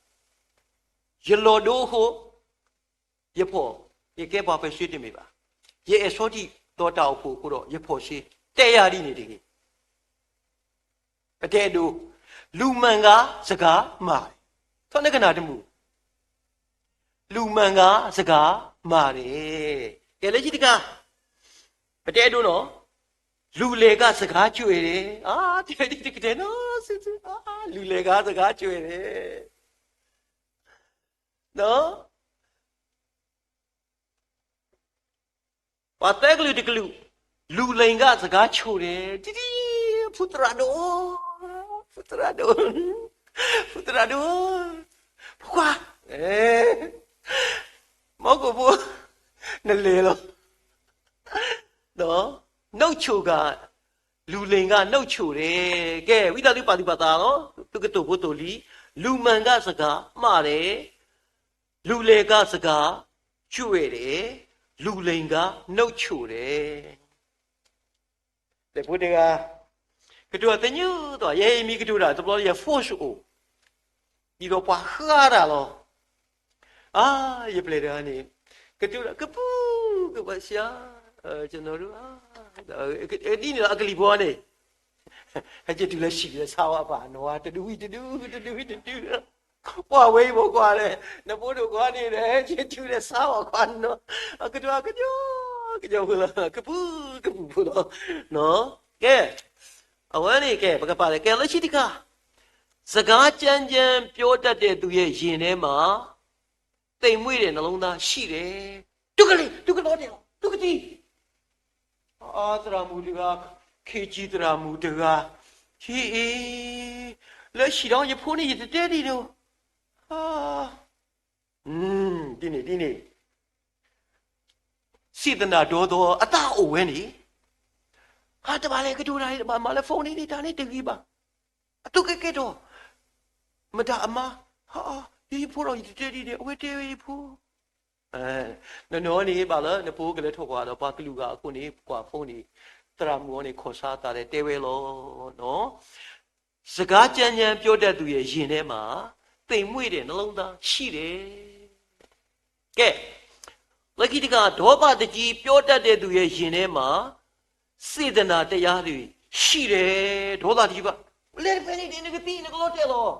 ယလီၤဒိအဃိ, ယဖီၣ်, ယကဲပှၤဖှဲးစ့တမ့ၢ်ဘၣ်, ယအဲၣ်ဆီထံးဒီးတၢ်အိၣ်ဖှိၣ်အဃိဒီး ယဖီၣ်စ့, တဲယၤဒ်န့ၣ်တဂ့ၤ. ပတဲဒိ, လူမှန်ကစကားမှာတယ်, ထီၣ်နကနၣ်တမုာ်, လူမှန်ကစကားမှာတယ်, ကဲလၢခံတခါ, ပတဲဒိနီၤ, လူလဲၤကစကားကွဲးတယ်, တဲဒ်တကတဲနီၤ, လူလဲၤကစကားကွဲးတယ်, ပှၤသၢကလုာ်တကလုာ်, လူလိမ်ကစကားချိုတယ်, ဒ်ဒ်, ဖုသရၣ်ဒိၣ်, ဖုသရၣ်ဒိၣ်, ဖုသရၣ်ဒိၣ်, ဖိခွါ, မီၢ်ကိၣ်ဖိ, နလဲၤလီၤ, နုတ်ချိုက, လူလိမ်ကနုတ်ချိုတယ်, ကဲ ဝံသးစူၤပာ်သူၣ်ပာ်သးလီၤ, သုကတိၤဖိသိၣ်လံ, လူမှန်ကစကားမှားတယ်, လူလဲၤကစကားကွဲးတယ်, လူလိမ်ကနုတ်ချိုတယ်. ဒီးဖိတဂၤ, ကတိၤသညူးသီ, ယဲအံၤမ့ၢ်ကတိၤတၢ်တဘျီလၢယ force အိၣ်, ဒ်သိးပှၤဃါတၢ်လီၤ. အါ, ယပျဲၢ်တဂၤန့ၣ်, ကတိၤတၢ်ကပူၤကပူၤ ဆရာ, ကျွန်တော်တို့, ဒ်န့ၣ်လီၤ အကလံၤဖိန့ၣ် ဟဲက့ၤတုၤလၢဟံၣ်လၢဆါဝဲပၢ်နီၤ, တဒုဝံၤတဒု, တဒုဝံၤတဒု, ကွၢ်ဝဲအံၤဖိခွါန့ၣ်, နဖိဒိၣ်ခွါန့ၣ်ဒီး ဟဲက့ၤတုၤလၢဆါဝဲခွါနီၤ, အကတိၤကညီ, ကညီဖိလီၤ, ကပူၤကပူၤဖိလီၤ, ကဲ, အဝဲန့ၣ်ကဲ ပကပာ်လၢ ကဲလၢခံတခါ, စကားကြမ်းကြမ်းပြောတတ်တဲ့သူရဲ့ရင်ထဲမှာ သိမ်မွေ့တဲ့နှလုံးသားရှိတယ်. သုကလံၤ, သုကလီၤတဲာ်လီၤ, သုကသံ, သရၣ်မုၣ်တဂၤ, ခ့ၣ်ကၠံသရၣ်မုၣ်တဂၤ, ဟံအ့, လၢဟံၣ်ဒီးယဖိန့ၣ် ယတတဲဒံးဒီး, ဒ်န့ၣ်, ဒ်န့ၣ်, စေတနာဒေါသ အသးအိၣ်ဝဲန့ၣ်, ဟါတဘၣ်လဲၤကတိၤတၢ်န့ၣ် တဘၣ်မၤလၢ phone န့ၣ် တၢ်န့ၣ်တဂ့ၤဘၣ်, အသိးကဲကဲထီၣ်, မတၤအမါ, ဟါ, ယဖိဒီးယတတဲဒံးန့ၣ် အဝဲတဲဝဲယဖိ နနီၤန့ၣ် ဘၣ်လၢနဖိကလဲၤထီၣ်ကွၢ်ဒီးပှၤကလုာ်ဂၤအဃိန့ၣ် ကွၢ် phone န့ၣ်, သရၣ်မုၣ်အီၤန့ၣ် ခိးဆါသးဒီးတဲဝဲလီၤ. စကားကြမ်းကြမ်းပြောတတ်သူရဲ့ရင်ထဲမှာ သိမ်မွေ့တဲ့နှလုံးသားရှိတယ်. ကဲ, လၢခံတခါ, ဒေါသတကြီးပြောတတ်တဲ့သူရဲ့ရင်ထဲမှာ စေတနာတရားတွေရှိတယ်. ဒေါသတကြီးဘၣ်, လဲၤတဖဲန့ၣ်န့ၣ် နကသံနကလီၤတဲာ်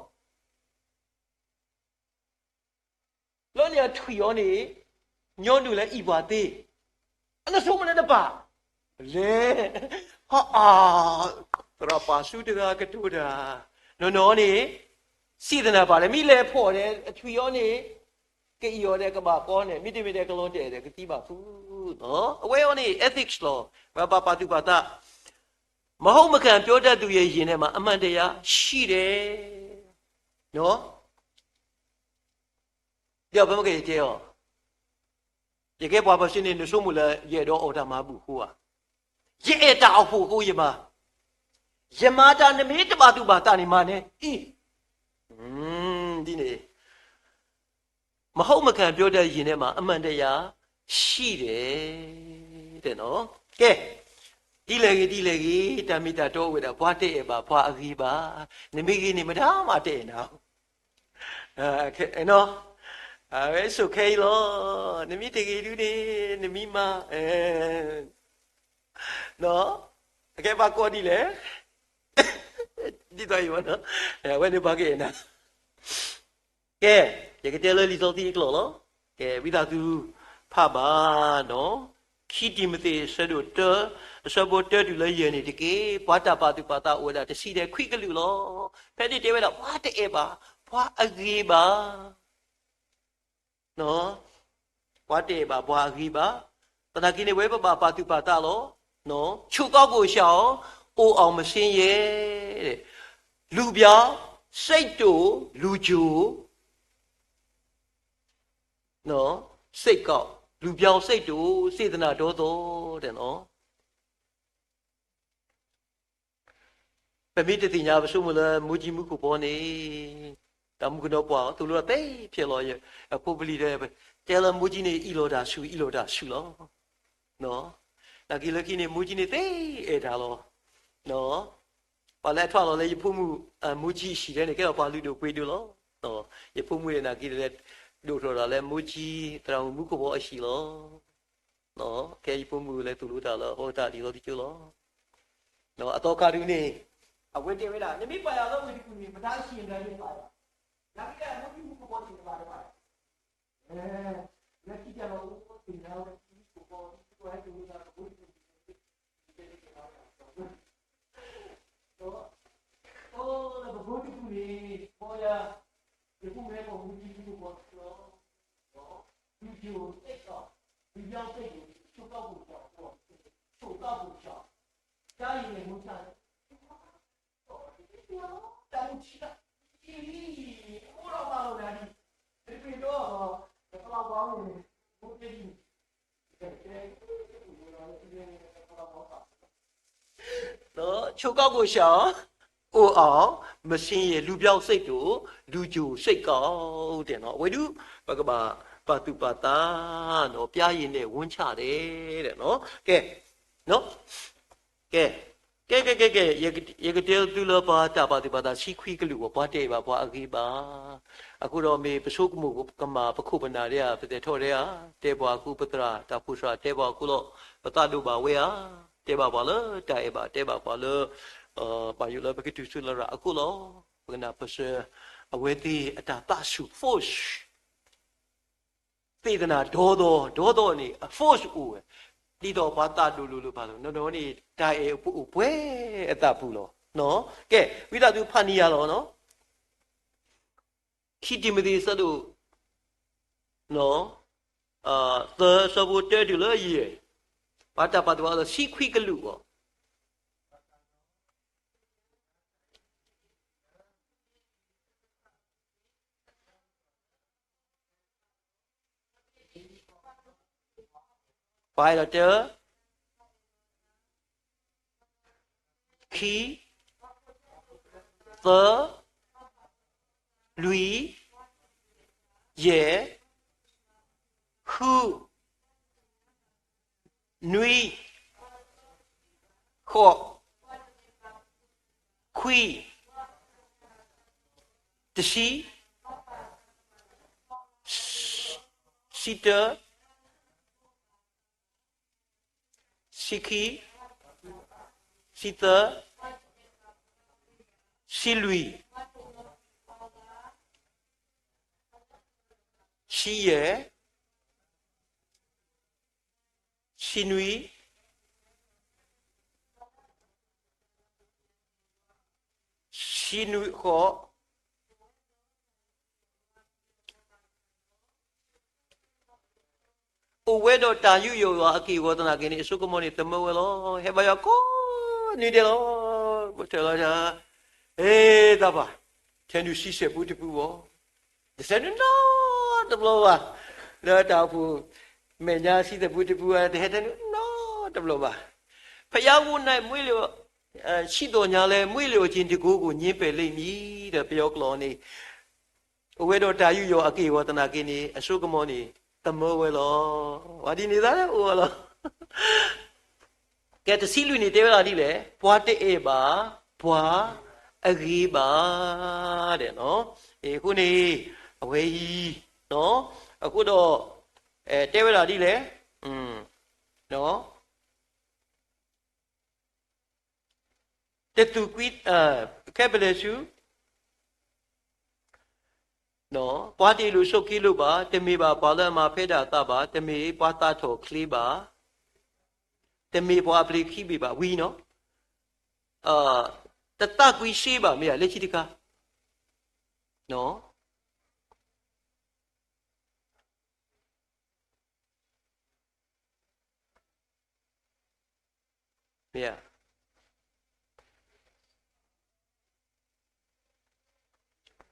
လီၤ. လၢန့ၣ်အထွံၣ်အီၤန့ၣ် ညီနုၢ်လၢအံၣ်ပှၤသ့, အနဆိကမိၣ်လၢနပၢ်, လဲၤ, ဟါအါ, သရၣ်ပာ်ဆူတဂၤကတိၤတၢ်, နီၢ်နီၢ်န့ၣ် စံၣ်သနၢၣ်ပာ်လၢ မ့ၢ်လဲၤဖီၣ်ဒီး အထွံၣ်အီၤန့ၣ် ကအံၣ်အီၤဒီးကဘၣ်ကီန့ၣ် မ့တမ့ၢ်ဒီးကလီၤတဲာ်ဒီးကသံဘၣ်ဖုး, အဝဲအံၤန့ၣ် ethics လီၤ. ပဘၣ်ပာ်သူၣ်ပာ်သး, မဟုတ်မခံပြောတတ်သူရဲ့ ရင်ထဲမှာ အမှန်တရားရှိတယ်. ဒီးဖဲမ့ၢ်ကယတဲအီၤ, ယကဲပှၤပၢၤစ့န့ၣ် နဆိကမိၣ်လၢယအဲၣ်ဒိးအီၣ်တၢ်မၤဘူၣ်အဃိဧါ. ယအဲၣ်တၢ်အိၣ်ဖှိၣ်အဃိယမၤ, ယမၤတၢ်နမ့ၢ်တဘၣ်သူၣ်ဘၣ်သးန့ၣ်မၤန့ၣ်အံၤ, ဒ်န့ၣ် မဟုတ်မခံပြောတတ်ရင်ထဲမှာ အမှန်တရားရှိတယ် တဲနီၤ. ကဲ, ဒ်လဲၣ်ဂ့ၤဒ်လဲၣ်ဂ့ၤ, တၢ်မ့ၢ်တၢ်တီအိၣ်ဝဲဒၣ် ပှၤတအဲၣ်ဘၣ်ပှၤအဂ့ၤဘၣ်. နမ့ၢ်ဂ့ၤန့ၣ် မတၤမးတအဲၣ်နၤ, အဝဲဆိးခဲအံၤလီၤ. နမ့ၢ်တဂ့ၤဒုန့ၣ် နမံမၤ, အကဲဘၣ်ကိးဒ်လဲၣ်, ဒ်သိးအံၤ, အဝဲန့ၣ်ပှၤကအဲၣ်နၤ ကဲ, ယကတဲလၢလံာ်စီဆှံအကျိာ်လီၤ. ကဲ, ဝံသးစူၤဖးဘၣ်နီၤ, ခံတံၤမသ့း အဆၢဒိၣ်တၢ, အဆၢဖိတၢတုၤလၢယဲၢ်န့ၣ်တက့ၢ်. ပှၤတၢ်ပာ်သူၣ်ပာ်သးအိၣ်ဝဲဒၣ်တဆံဒီးခွံကလုာ်လီၤ. ဖဲန့ၣ်တဲဝဲဒၣ် ပှၤတအဲၣ်ဘၣ်ပှၤအဂ့ၤဘၣ် ပှၤတအဲၣ်ဘၣ်ပှၤအဂ့ၤဘၣ်. သနာ်က့န့ၣ် ဝဲပဘၣ်ပာ်သူၣ်ပာ်သးလီၤ. ချိုးကောက်ကိုရှာအောင်, အိုအောင်မဆင်းရဲ, လူပျောက်စိတ်တို့ လူချိုစိတ်ကောက်, လူပျောက်စိတ်တို့ စေတနာဒေါသော တဲနီၤ. ပမ့ၢ်တသ့ၣ်ညါ ပဆိကမိၣ်လၢ မူကၠံမူခိၣ်ဘီန့ၣ် တၢ်မူကနီၤပှၢ် သိၣ်လိတၢ်သ့ဖျဲးလီၤ. အဖိပလံၤဒီး တဲလၢမူကၠံန့ၣ် အ့ၣ်လိာ်တၢ်ဆူၣ် အ့ၣ်လိာ်တၢ်ဆူၣ်လီၤ. နာ်က့လၢခံန့ၣ် မူကၠံန့ၣ်သ့အဲၣ်တၢ်လီၤ. ပှၤလၢအထွဲလီၤလၢယဖိမုၣ် မူကၠံအဟံၣ်ဒဲန့ၣ် ကဲထီၣ်ပှၤလုၢ်ဒိၣ်ပှ့ၤဒိၣ်လီၤ. ယဖိမုၣ်န့ၣ် နာ်က့ဒီး ဒိၣ်ထီၣ်တၢ်လၢမူကၠံ သရၣ်မုၣ်မူခိၣ်ဘီအဟံၣ်လီၤ. ကဲယဖိမုၣ်လဲၤသိၣ်လိတၢ်လၢအဃိသတးဒ်သိးသုကၠိလီၤ. အသီခါဒုန့ၣ် အဝဲတဲဝဲဒၣ် နမ့ၢ်ပာ်ယၤလၢဝ့ၢ်တကူၣ်န့ၣ် ပတၢ်ဟံၣ်န့ၣ်လၢယပာ်ယၤ, နာ်က့ဒီး မူကၠံမူခိၣ်ဘီန့ၣ် တဘၣ်တဘၣ်, လၢခံကလီၤအိၣ်သ့ၣ်ညါဝဲ မူခိၣ်ဘီ မူခိၣ်ဘီဟဲသိၣ်လိတၢ် ပဘိတကူၣ်န့ၣ် အိၣ်လၢပဘိတကူၣ်န့ၣ် ဘီယၤ ယဖိမုၣ်ဟဲကိးမူကၠံမူခိၣ်ဘီလီၤ. လူချိုစိတ်ကောက်, လူပျောက်စိတ်ကို ချိုးကောက်ဖို့ရှာ, ချိုးကောက်ဖို့ရှာ, ပျောက်ရင်လည်း မူချတယ်. တၢ်မူဆံးတၢ် အံၤ အိၣ်ဒီးမၤလိာ်နၤဒ် တပ့ၤဒီး တပလီၢ်ဘီမူန့ၣ် မူတဒ်န့ၣ် ချိုးကောက်ကိုရှာ, အိုအောင်မဆင်းရဲ, လူပျောက်စိတ်တို့ လူချိုစိတ်ကောက် တဲနီၤ. အဝဲဒုး ပကဘၣ်ပာ်သူၣ်ပာ်သး ပျောက်ရင်လည်း မူချတယ် တဲနီၤ. ကဲ, ကဲ, ကဲ, ကဲ, ကဲ, ကဲ, ယကတဲသုလၢပှၤတၢ်ပာ်သူၣ်ပာ်သးဆံခွံကလုာ်အဂီၢ် ပှၤတအဲၣ်ဘၣ်ပှၤအဂ့ၤဘၣ်. အဃိဒီးမ့ၢ်ပဆိကမိၣ်ကမၣ် ပခိၣ်ပနၢ်ဒဲဧါ, ပသဲးထီၣ်ဒဲဧါ, တဲပှၤအဃိ ပသရၣ်တၢ်ဖိသရၣ်တဲပှၤအဃိလီၤ. ပသးဒိၣ်ဘၣ်ဝဲဧါ, တဲဘၣ်ပှၤလၢတၢ်အဲၣ်ဘၣ်, တဲဘၣ်ပှၤလၢ ပာ်ယိၣ်လၢပကတုၤဆူလရာ်အဃိလီၤ. ပကနၢ်ပၢၢ်ဆၢ အဝဲသ့ၣ်အတၢ်သးဆူၣ် force သ့ၣ်သနၢ်ဒီသီ, ဒီသီန့ၣ် အ force အိၣ်ဝဲ, ဒ်သိးပှၤသးဒိၣ်လိၤလိၤဖးလိၤ, နီၢ်နီၢ်န့ၣ် တၢ်အဲၣ်အိၣ်ပှဲၤအသးပူၤလီၤ. ကဲ, ဝံသးစူၤဖးန့ၢ်ယၤလီၤ. ခံတံၤမသ့း အဆၢဒိၣ် သၢ အဆၢဖိတၢတုၤလၢယဲၢ်, ပှၤတၢ်ပာ်သူၣ်ပာ်သးဆံခွံကလုာ်အဂီၢ် ပှၤအဲၣ်ဒိးတဲ ခံ, သၢ, လွံၢ်, ယဲၢ်, ဃု, နွံ, ဃိး, ခွံ, တဆံ, ဆံတၢ, ဆံခံ, ဆံသၢ, ဆံလွံၢ်, ဆံယဲၢ်, ဆံနွံ, ဆံဃု, တဆံနွံဃီ, အိၣ်ဝဲဒီးတၢ်ယူးယီၣ်ယွၤအက့ၢ်အဂီၤသနာ်က့န့ၣ် အစိကမီၤန့ၣ် သမၢဝဲလီၤ. ဟဲဘါယွၤကိးနွံဒဲးလီၤ. ပထၢၣ်လီၤ, အဲ တၢ်ပၢ်, ထဲနုာ်ဆံဆဲၣ်ပူတပူဘၣ်, တထဲနုာ်နီတဘျီဘၣ်, လၢတၢ်အိၣ်ဖှိၣ်မဲာ်ညါဆံဆဲၣ်ပူတပူ တဟဲထဲနုာ်နီတဘျီဘၣ်. ဘုရားကိုယ်တိုင် မွေးလျော်, အဲ, ရှိသော်ငြားလည်းမွေးလျော်ခြင်းတန်ခိုးကို ငြင်းပယ်လိမ့်မည် ဒီးပယီၤကျိာ်န့ၣ် အိၣ်ဝဲဒီးတၢ်ယူးယီၣ်အက့ၢ်အဂီၤသနာ်က့န့ၣ် အစိကမီၤန့ၣ် သမၢဝဲလီၤ. ဝဲဒ်န့ၣ်သတးအိၣ်ဝဲလီၤ. ကဲ တဆံလွံၢ်န့ၣ် တဲဝဲဒၣ်ဒ်လဲၣ်, ပှၤတအဲၣ်ဘၣ်ပှၤအဂ့ၤဘၣ်, ဒဲးနီၤ. အဃိန့ၣ် အဝဲအံၤ, အဃိဒီး အဲ, တဲဝဲဒၣ်ဒ်လဲၣ်, တသူၣ်ကွံ, ခဲပလဲၤဆူ, ပှၤတအ့ၣ်လိာ်ဆိးက့လိာ်ဘၣ်, တမ့ၢ်ဘၣ်ပှၤလၢအမၤဖဲဒၣ်အသးဘၣ်, တမ့ၢ်ပှၤသးထီၣ်ချ့ဘၣ်, တမ့ၢ်ပှၤအပျ့ၤခံဘ့ၣ်ဘၣ်, ဝံၤနီၤ, တသးကွံစ့ဘၣ် မ့ၢ်ဒၣ်လၢခံတခါ,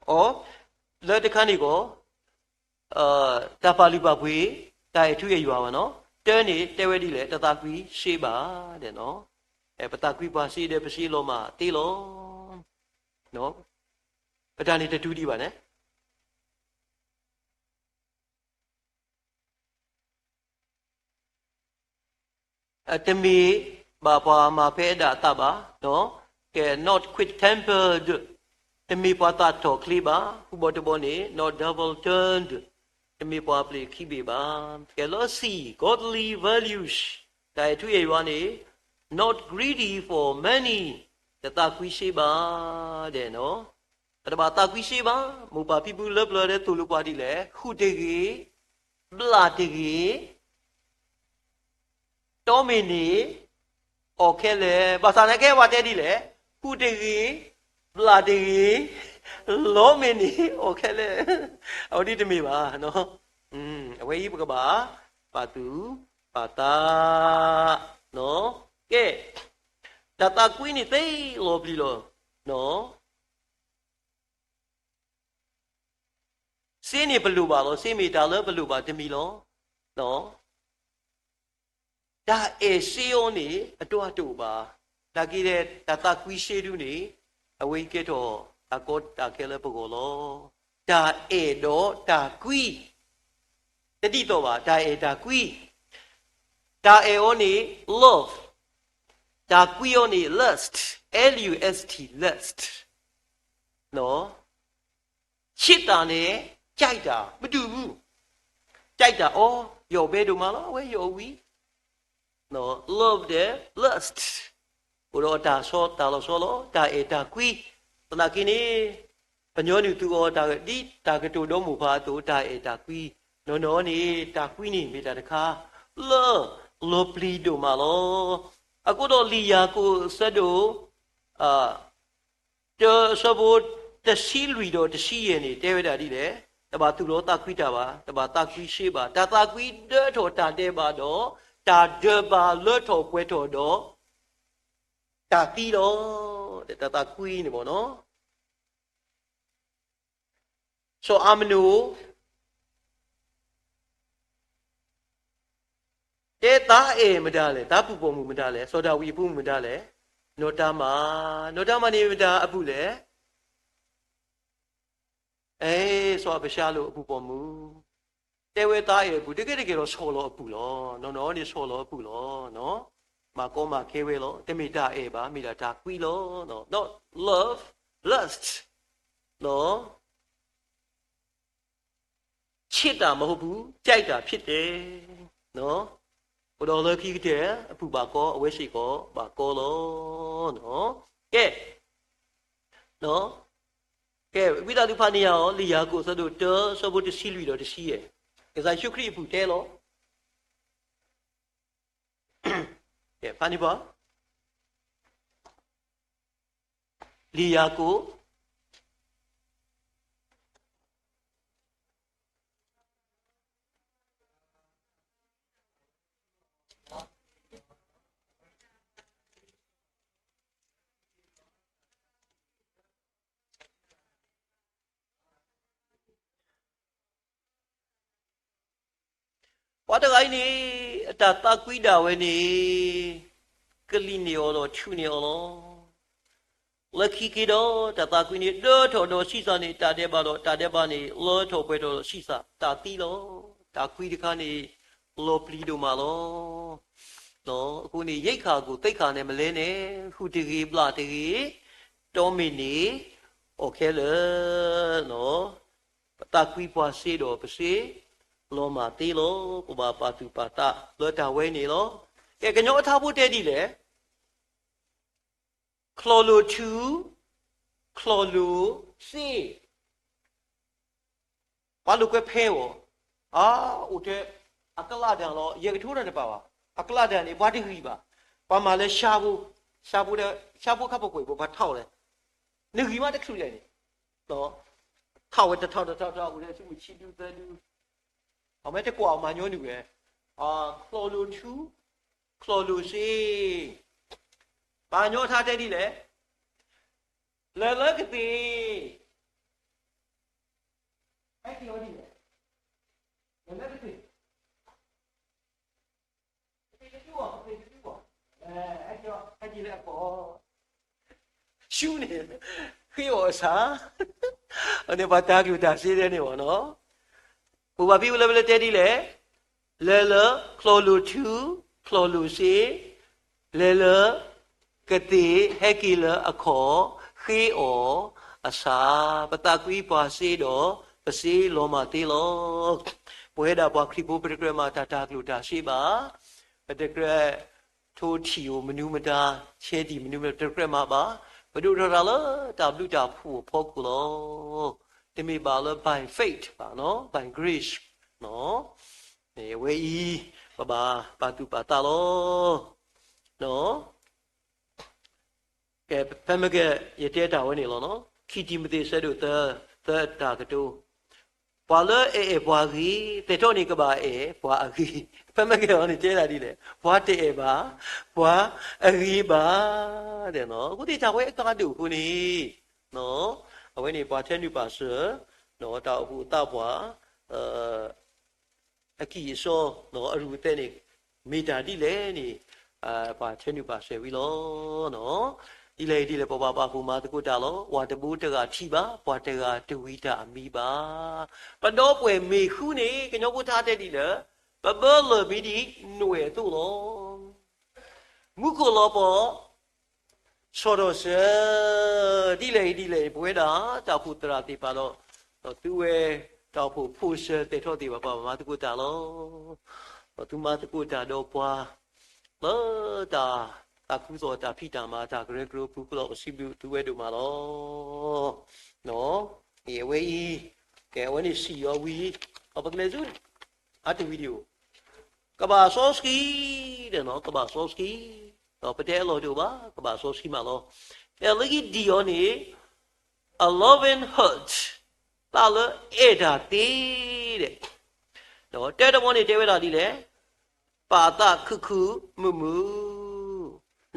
အီ, လၢတခါန့ၣ်ကီး, တၢ်ပာ်လုၢ်ပာ်ပှ့ၤ, တၢ်အဲၣ်ထူအဲၣ်ယွၤဘၣ်နီၤ, တၢန့ၣ်တဲဝဲဒ်လဲၣ်, တသးကွံစ့ဘၣ်, ဒဲးနီၤ, ပသးကွံပှၤစ့ဒီး ပစ့လီၤမၢ်သ့လီၤ, ပတၢ်န့ၣ်တတူၢ်ဒံးဘၣ်န့ၣ် တမ့ၢ်ဘၣ်ပှၤမၤဖဲဒၣ်အသးဘၣ်, ကဲ not quick-tempered, တမ့ၢ်ပှၤသးထီၣ်ချ့ဘၣ်, ဃုဘီတဘီန့ၣ် not double-tongued, တမ့ၢ်ပှၤပျ့ၤခံဘ့ၣ်ဘၣ်, ကဲ လီၤစံၣ် godly values, တၢ်အဲၣ်ထူအဲၣ်ယွၤန့ၣ် not greedy for money, တသးကွံစ့ဘၣ်, ဒဲးနီၤ, တဘၣ်သးကွံစ့ဘၣ်, မိၢ်ပၢ်ဖံဖုလၢပျၢၤဒီးသိၣ်လိပှၤဒ်လဲၣ်, ဃုာ်တဂ့ၤ, ဘျၣ်တဂ့ၤ, တီမ့ၢ်န့ၣ်, အီၣ်ခဲလၢာ်, ဘၣ်ဆၣ်သနာ်က့ပှၤတဲဒ်လဲၣ်, ဃုာ်တဂ့ၤ, ဘျၣ်တဂ့ၤ, လီမ့ၢ်န့ၣ်, အီၣ်ခဲလၢာ်, အဝဲဒ်တမ့ၢ်ဘၣ်, အဝဲအံၤပကဘၣ်, ပာ်သူၣ်, ပာ်သး, ကဲ, တၢ်သးကွံန့ၣ်သ့လီၤပျံၤလီၤ, စ့န့ၣ်ပလိၣ်ဘၣ်လီၤ, စ့မ့ၢ်တၢ်လၢပလိၣ်ဘၣ်တမံၤလီၤ, တၢ်အဲၣ်စ့အီၤန့ၣ် အတအိၣ်ဘၣ်, နာ်က့ဒီး တၢ်သးကွံစ့ဒုန့ၣ်, အဝဲအံၤကဲထီၣ်တၢ်ကီတၢ်ခဲလၢပဂီၢ်လီၤ. တၢ်အဲၣ်ဒီးတၢ်ကွံ, တဒ်သိးဘၣ်, တၢ်အဲၣ်တၢ်ကွံ, တၢ်အဲၣ်အီၤန့ၣ် love, တၢ်ကွံအီၤန့ၣ် lust, L U S T, lust, ချစ်တာနဲ့ ကြိုက်တာ မတူဘူး, ကြိုက်တာ, အိ ယီၣ်ဘဲဒိၣ်မးလီၤ, အဝဲယီၣ်ဝံၤ, love ဒီး lust, အိၣ်ဒီးတၢ်ဆီတၢ်လီၤဆီလီၤ, တၢ်အဲၣ်တၢ်ကွံ, သနာ်က့န့ၣ်, ပညီနုၢ်သူအီၤတၢ်ဒ်တၢ်ကတိၤဒီမိၢ်ပၢ်အသိး, တၢ်အဲၣ်တၢ်ကွံ, နီၢ်နီၢ်န့ၣ် တၢ်ကွံန့ၣ်မ့ၢ်တၢ်တခါ, လၢလီၤပျံၤဒိၣ်မးလီၤ. အဃိဒီးလံာ်ယၤကိာ်အဆၢဒိၣ် တၢအဆၢဖိတဆံလွံၢ်ဒီးတဆံယဲၢ်န့ၣ် တဲဝဲဒၣ်ဒ်လဲၣ်, တဘၣ်သူၣ်လီၤသးကွံတၢ်ဘၣ်, တဘၣ်သးကွံစ့ဘၣ်, တၢ်သးကွံဒၢထီၣ်တၢ်ဒဲးဘးဒီး, တၢ်ဒၢးဘးလၢထီၣ်ပှဲၤထီၣ်ဒီး, တၢ်သံလီၤ, တၢ်သးကွံန့ၣ်ဘၣ်နီၤ. စီၤအၤမနိၣ် တဲသးအဲၣ်မတၤလဲၣ်, သးပူၤပိာ်မုၣ်မတၤလဲၣ်, စီၤဒၤဝံးအဖိမုၣ်မတၤလဲၣ်, နီၢ်တၤမၢ်, နီၢ်တၤမၢ်န့ၣ်မတၤအပုၢ်လဲၣ်, အဲ, စီၤအၤဘၡါလိၣ်အပူၤပိာ်မုၣ်, တဲဝဲသးအဲၣ်အပုၢ်, တကဲတကဲလီၤဆီၣ်လီၤအပုၢ်လီၤ, နီၢ်နီၢ်န့ၣ်ဆီၣ်လီၤအပုၢ်လီၤ, မၤကီမၤခဲဝဲလီၤ, တမ့ၢ်တၢ်အဲၣ်ဘၣ်, မ့ၢ်ဒၣ်တၢ်ကွံလီၤ, not love, lust, ချစ်တာမဟုတ်ဘူး, ကြိုက်တာဖြစ်တယ်, အိၣ်ဒီးလၢခံကတၢၢ် အပုၢ်ဘၣ်ကီ, အဝဲစ့ၢ်ကီးဘၣ်ကီလီၤ, ကဲ, ကဲ, ဝံသးစူၤဖးန့ၢ်ယၤအီၤ, လံာ်ယၤကိာ်အဆၢဒိၣ်တၢ အဆၢဖိတဆံလွံၢ်ဒီးတဆံယဲၢ်, ကစၢ်ယ့ၣ်ၡူးခရံာ်အပူၤတဲလီၤ, ကဲ, ဖးန့ၢ်ပှၤ လံာ်ယၤကိာ် ပှၤတဂၤအံၤန့ၣ် အတၢ်သးကွံဒၣ်ဝဲန့ၣ် ကလံၤန့ၢ်အီၤဒီးထုးန့ၢ်အီၤလီၤ. လၢခံက့ၤဒီး တၢ်သးကွံန့ၣ် ဒၢထီၣ်ဒီးဆံးစၢ်န့ၣ် တၢ်ဒဲးဘးဒီး တၢ်ဒဲးဘးန့ၣ် လၢထီၣ်ပှဲၤထီၣ်ဒီးဆံးစၢ် တၢ်သံလီၤ. တၢ်ကွံတခါန့ၣ် လီၤပျံၤဒိၣ်မးလီၤ. အဃိန့ၣ် ယိးခါကိၣ်သ့ခါန့ၣ် မလဲၤန့ၣ် ဟုၣ်တဂ့ၤ ဘျၣ်တဂ့ၤ တီမ့ၢ်န့ၣ် အီၣ်ခဲလၢာ် ပသးကွံပှၤစ့ဒီး ပစ့လီၤမၢ်သ့လီၤ. ပဘၣ်ပာ်သူၣ်ပာ်သးလၢတၢ်ဝဲန့ၣ်လီၤ. ကဲ ကညီအထါဖိတဲဒ်လဲၣ်, ချီၣ်လိာ်ထူ, ချီၣ်လိာ်စ့, ပှၤလိာ်ကွဲဖဲအီၤ, အအိၣ်ထဲ အကလးဒၣ်လီၤ. ယဲၢ်ကထိတၢ်တပာ်ဘၣ်. အကလးဒၣ်န့ၣ် ပှၤတဂံၢ်ဘၣ်. ပှၤမၤလၢဆါဖိ, ဆါဖိဒီး ဆါဖိခါပကွဲးဘၣ် ပှၤထီၣ်လဲၣ်, နဂံၢ်မးတချုးလဲၣ်န့ၣ် ထီၣ်ဝဲတထီၣ်တထီၣ်တထီၣ် အိၣ်လၢဆူမုၢ်ဆံဒုသၢဒု အမ့ၢ်တကွၢ်အီၤမၤညီနုၢ်ဝဲ, ချီၣ်လိာ်ထူ, ချီၣ်လိာ်စ့, ပှၤကညီထါတဲဒ်လဲၣ်, လဲၤလၢကသ့ၣ်, ဟဲက့ၤအီၤဒ်လဲၣ်, လဲၤလၢကသ့ၣ် ကသ့ၣ်တဒုအီၤ, ကသ့ၣ်တဒုအီၤ, ဟဲက့ၤလၢအကီၢ်, ဆူန့ၣ် ဃ့အီၣ်အဆၣ်, အန့ၣ်ပှၤတၢ်ကျိၣ်တၢ်စ့ဒဲန့ၣ်ဘၣ်နီၤ. ပဘၣ်ဖံးဝဲလၢပလဲၤတဲဒ်လဲၣ်, လဲၤလၢချီၣ်လိာ်ထူ, ချီၣ်လိာ်စ့, လဲၤလၢကသ့ၣ် ဟဲက့ၤလၢအခီၣ်, ဃ့အီၣ်အဆၣ်, ပသးကွံပှၤစ့ဒီး ပစ့လီၤမၢ်သ့လီၤ. ပဝဲဒၣ်ပှၤခရံာ်ဖိ ပတကြၢးမၤတၢ်တၢ်ကျိၣ်တၢ်စ့ဘၣ်, ပတကြၢးထိထံၣ်ဧိၤမနုၤမတၤ, ဆဲးဒံၣ်မနုၤမတၤ ပတကြၢးမၤဘၣ်, ပဒိၣ်ထီၣ်တၢ်လၢတၢ်ဘျုးတၢ်ဖှိၣ်အဖီခိၣ်လီၤ. တမ့ၢ်ဘၣ်လၢ by faith ဘၣ်နီၤ, by grace နီၤ, အဝဲအံၤ ပဘၣ်ပာ်သူၣ်ပာ်သးလီၤ. ကဲ ဖဲမ့ၢ်ကဲ ယတဲတၢ်ဝဲန့ၣ်လီၤနီၤ. ခံတံၤမသ့း ဆၢဒိၣ်သၢ သၢတၢ်ကတိၤ, ပှၤလၢအအဲၣ်ပှၤဂ့ၤ သဲးထီၣ်န့ၣ်ကဘၣ်အဲၣ်ပှၤအဂ့ၤ. ဖဲမ့ၢ်ကဲအီၤန့ၣ်တဲဒၣ်ဒ်လဲၣ်, ပှၤတအဲၣ်ဘၣ် ပှၤအဂ့ၤဘၣ်, အဃိသ့ၣ်တၢ်ဝဲအကါဒိၣ်အဃိန့ၣ် အဝဲန့ၣ်ပှၤထဲနုာ်ပာ်စၢၤ တၢ်အိၣ်ဖှိၣ်သးပှၢ် အကံၢ်အစီ အရူၢ်အသဲးန့ၣ် မ့ၢ်တၢ်ဒ်လဲၣ်န့ၣ် ပှၤထဲနုာ်ပာ်စၢၤဝံၤလီၤ. ဒ်လဲၣ်ဒ်လဲၣ် ပဘၣ်ပာ်ဖှိၣ်မၤသကိးတၢ်လီၤ. ပှၤတဘိတဂၤထံၣ်ဘၣ်, ပှၤတဂၤတဝံၤတၢ်အမံၤဘၣ်. ပဒီပုၢ်ဝဲၢ်မ့ၢ်ဃုန့ၣ် ကညီဖိထါတဲဒ်လဲၣ်, ပဘၢလၢၢ်မံၤဒ်နွဲၣ်အသိးလီၤ. မူခိၣ်လီၤပှီၢ် ဆီၣ်ထီၣ်စၢၤ, ဒ်လဲၣ်ဒ်လဲၣ် ပဝဲဒၣ်တၢ်အိၣ်ဖှိၣ်သရၣ်သ့ၣ်တဖၣ်ဒီး သုဝဲတၢ်အိၣ်ဖှိၣ်ဖိစၢၤသဲးထီၣ်သ့ၣ်တဖၣ် ပဘၣ်မၤသကိးတၢ်လီၤ. ဒီးသုမၤသကိးတၢ်ဒီးပှၤ လၢတၢ်သးခုကစီၣ် တၢ်ဖံးတၢ်မၤ တၢ်ကရၢကရိအပူၤလီၤ. ပစံးဘျုးသုဝဲဒိၣ်မးလီၤ. အဝဲအံၤ ကဲ အဝဲန့ၣ်စံၣ်အီၤဝံၤ ဒီးပကလဲၤဆူ အါတဝံၤဒံးဧိၤ ကဘၣ်စီဆှံ, ဒီးနီၤ ကဘၣ်စီဆှံ, ဒီးပတဲအလီၢ်တအိၣ်ဘၣ် ကဘၣ်စီဆှံမးလီၤ. အဲလၢဂံၢ်ဒံၣ်အီၤန့ၣ် a loving heart, သးလၢအဲၣ်တၢ်သ့ဒီး, ဒီးတဲတဘီန့ၣ်တဲဝဲဒၣ်ဒ်လဲၣ်, ပာ်သးခုခုမုာ်မုာ်,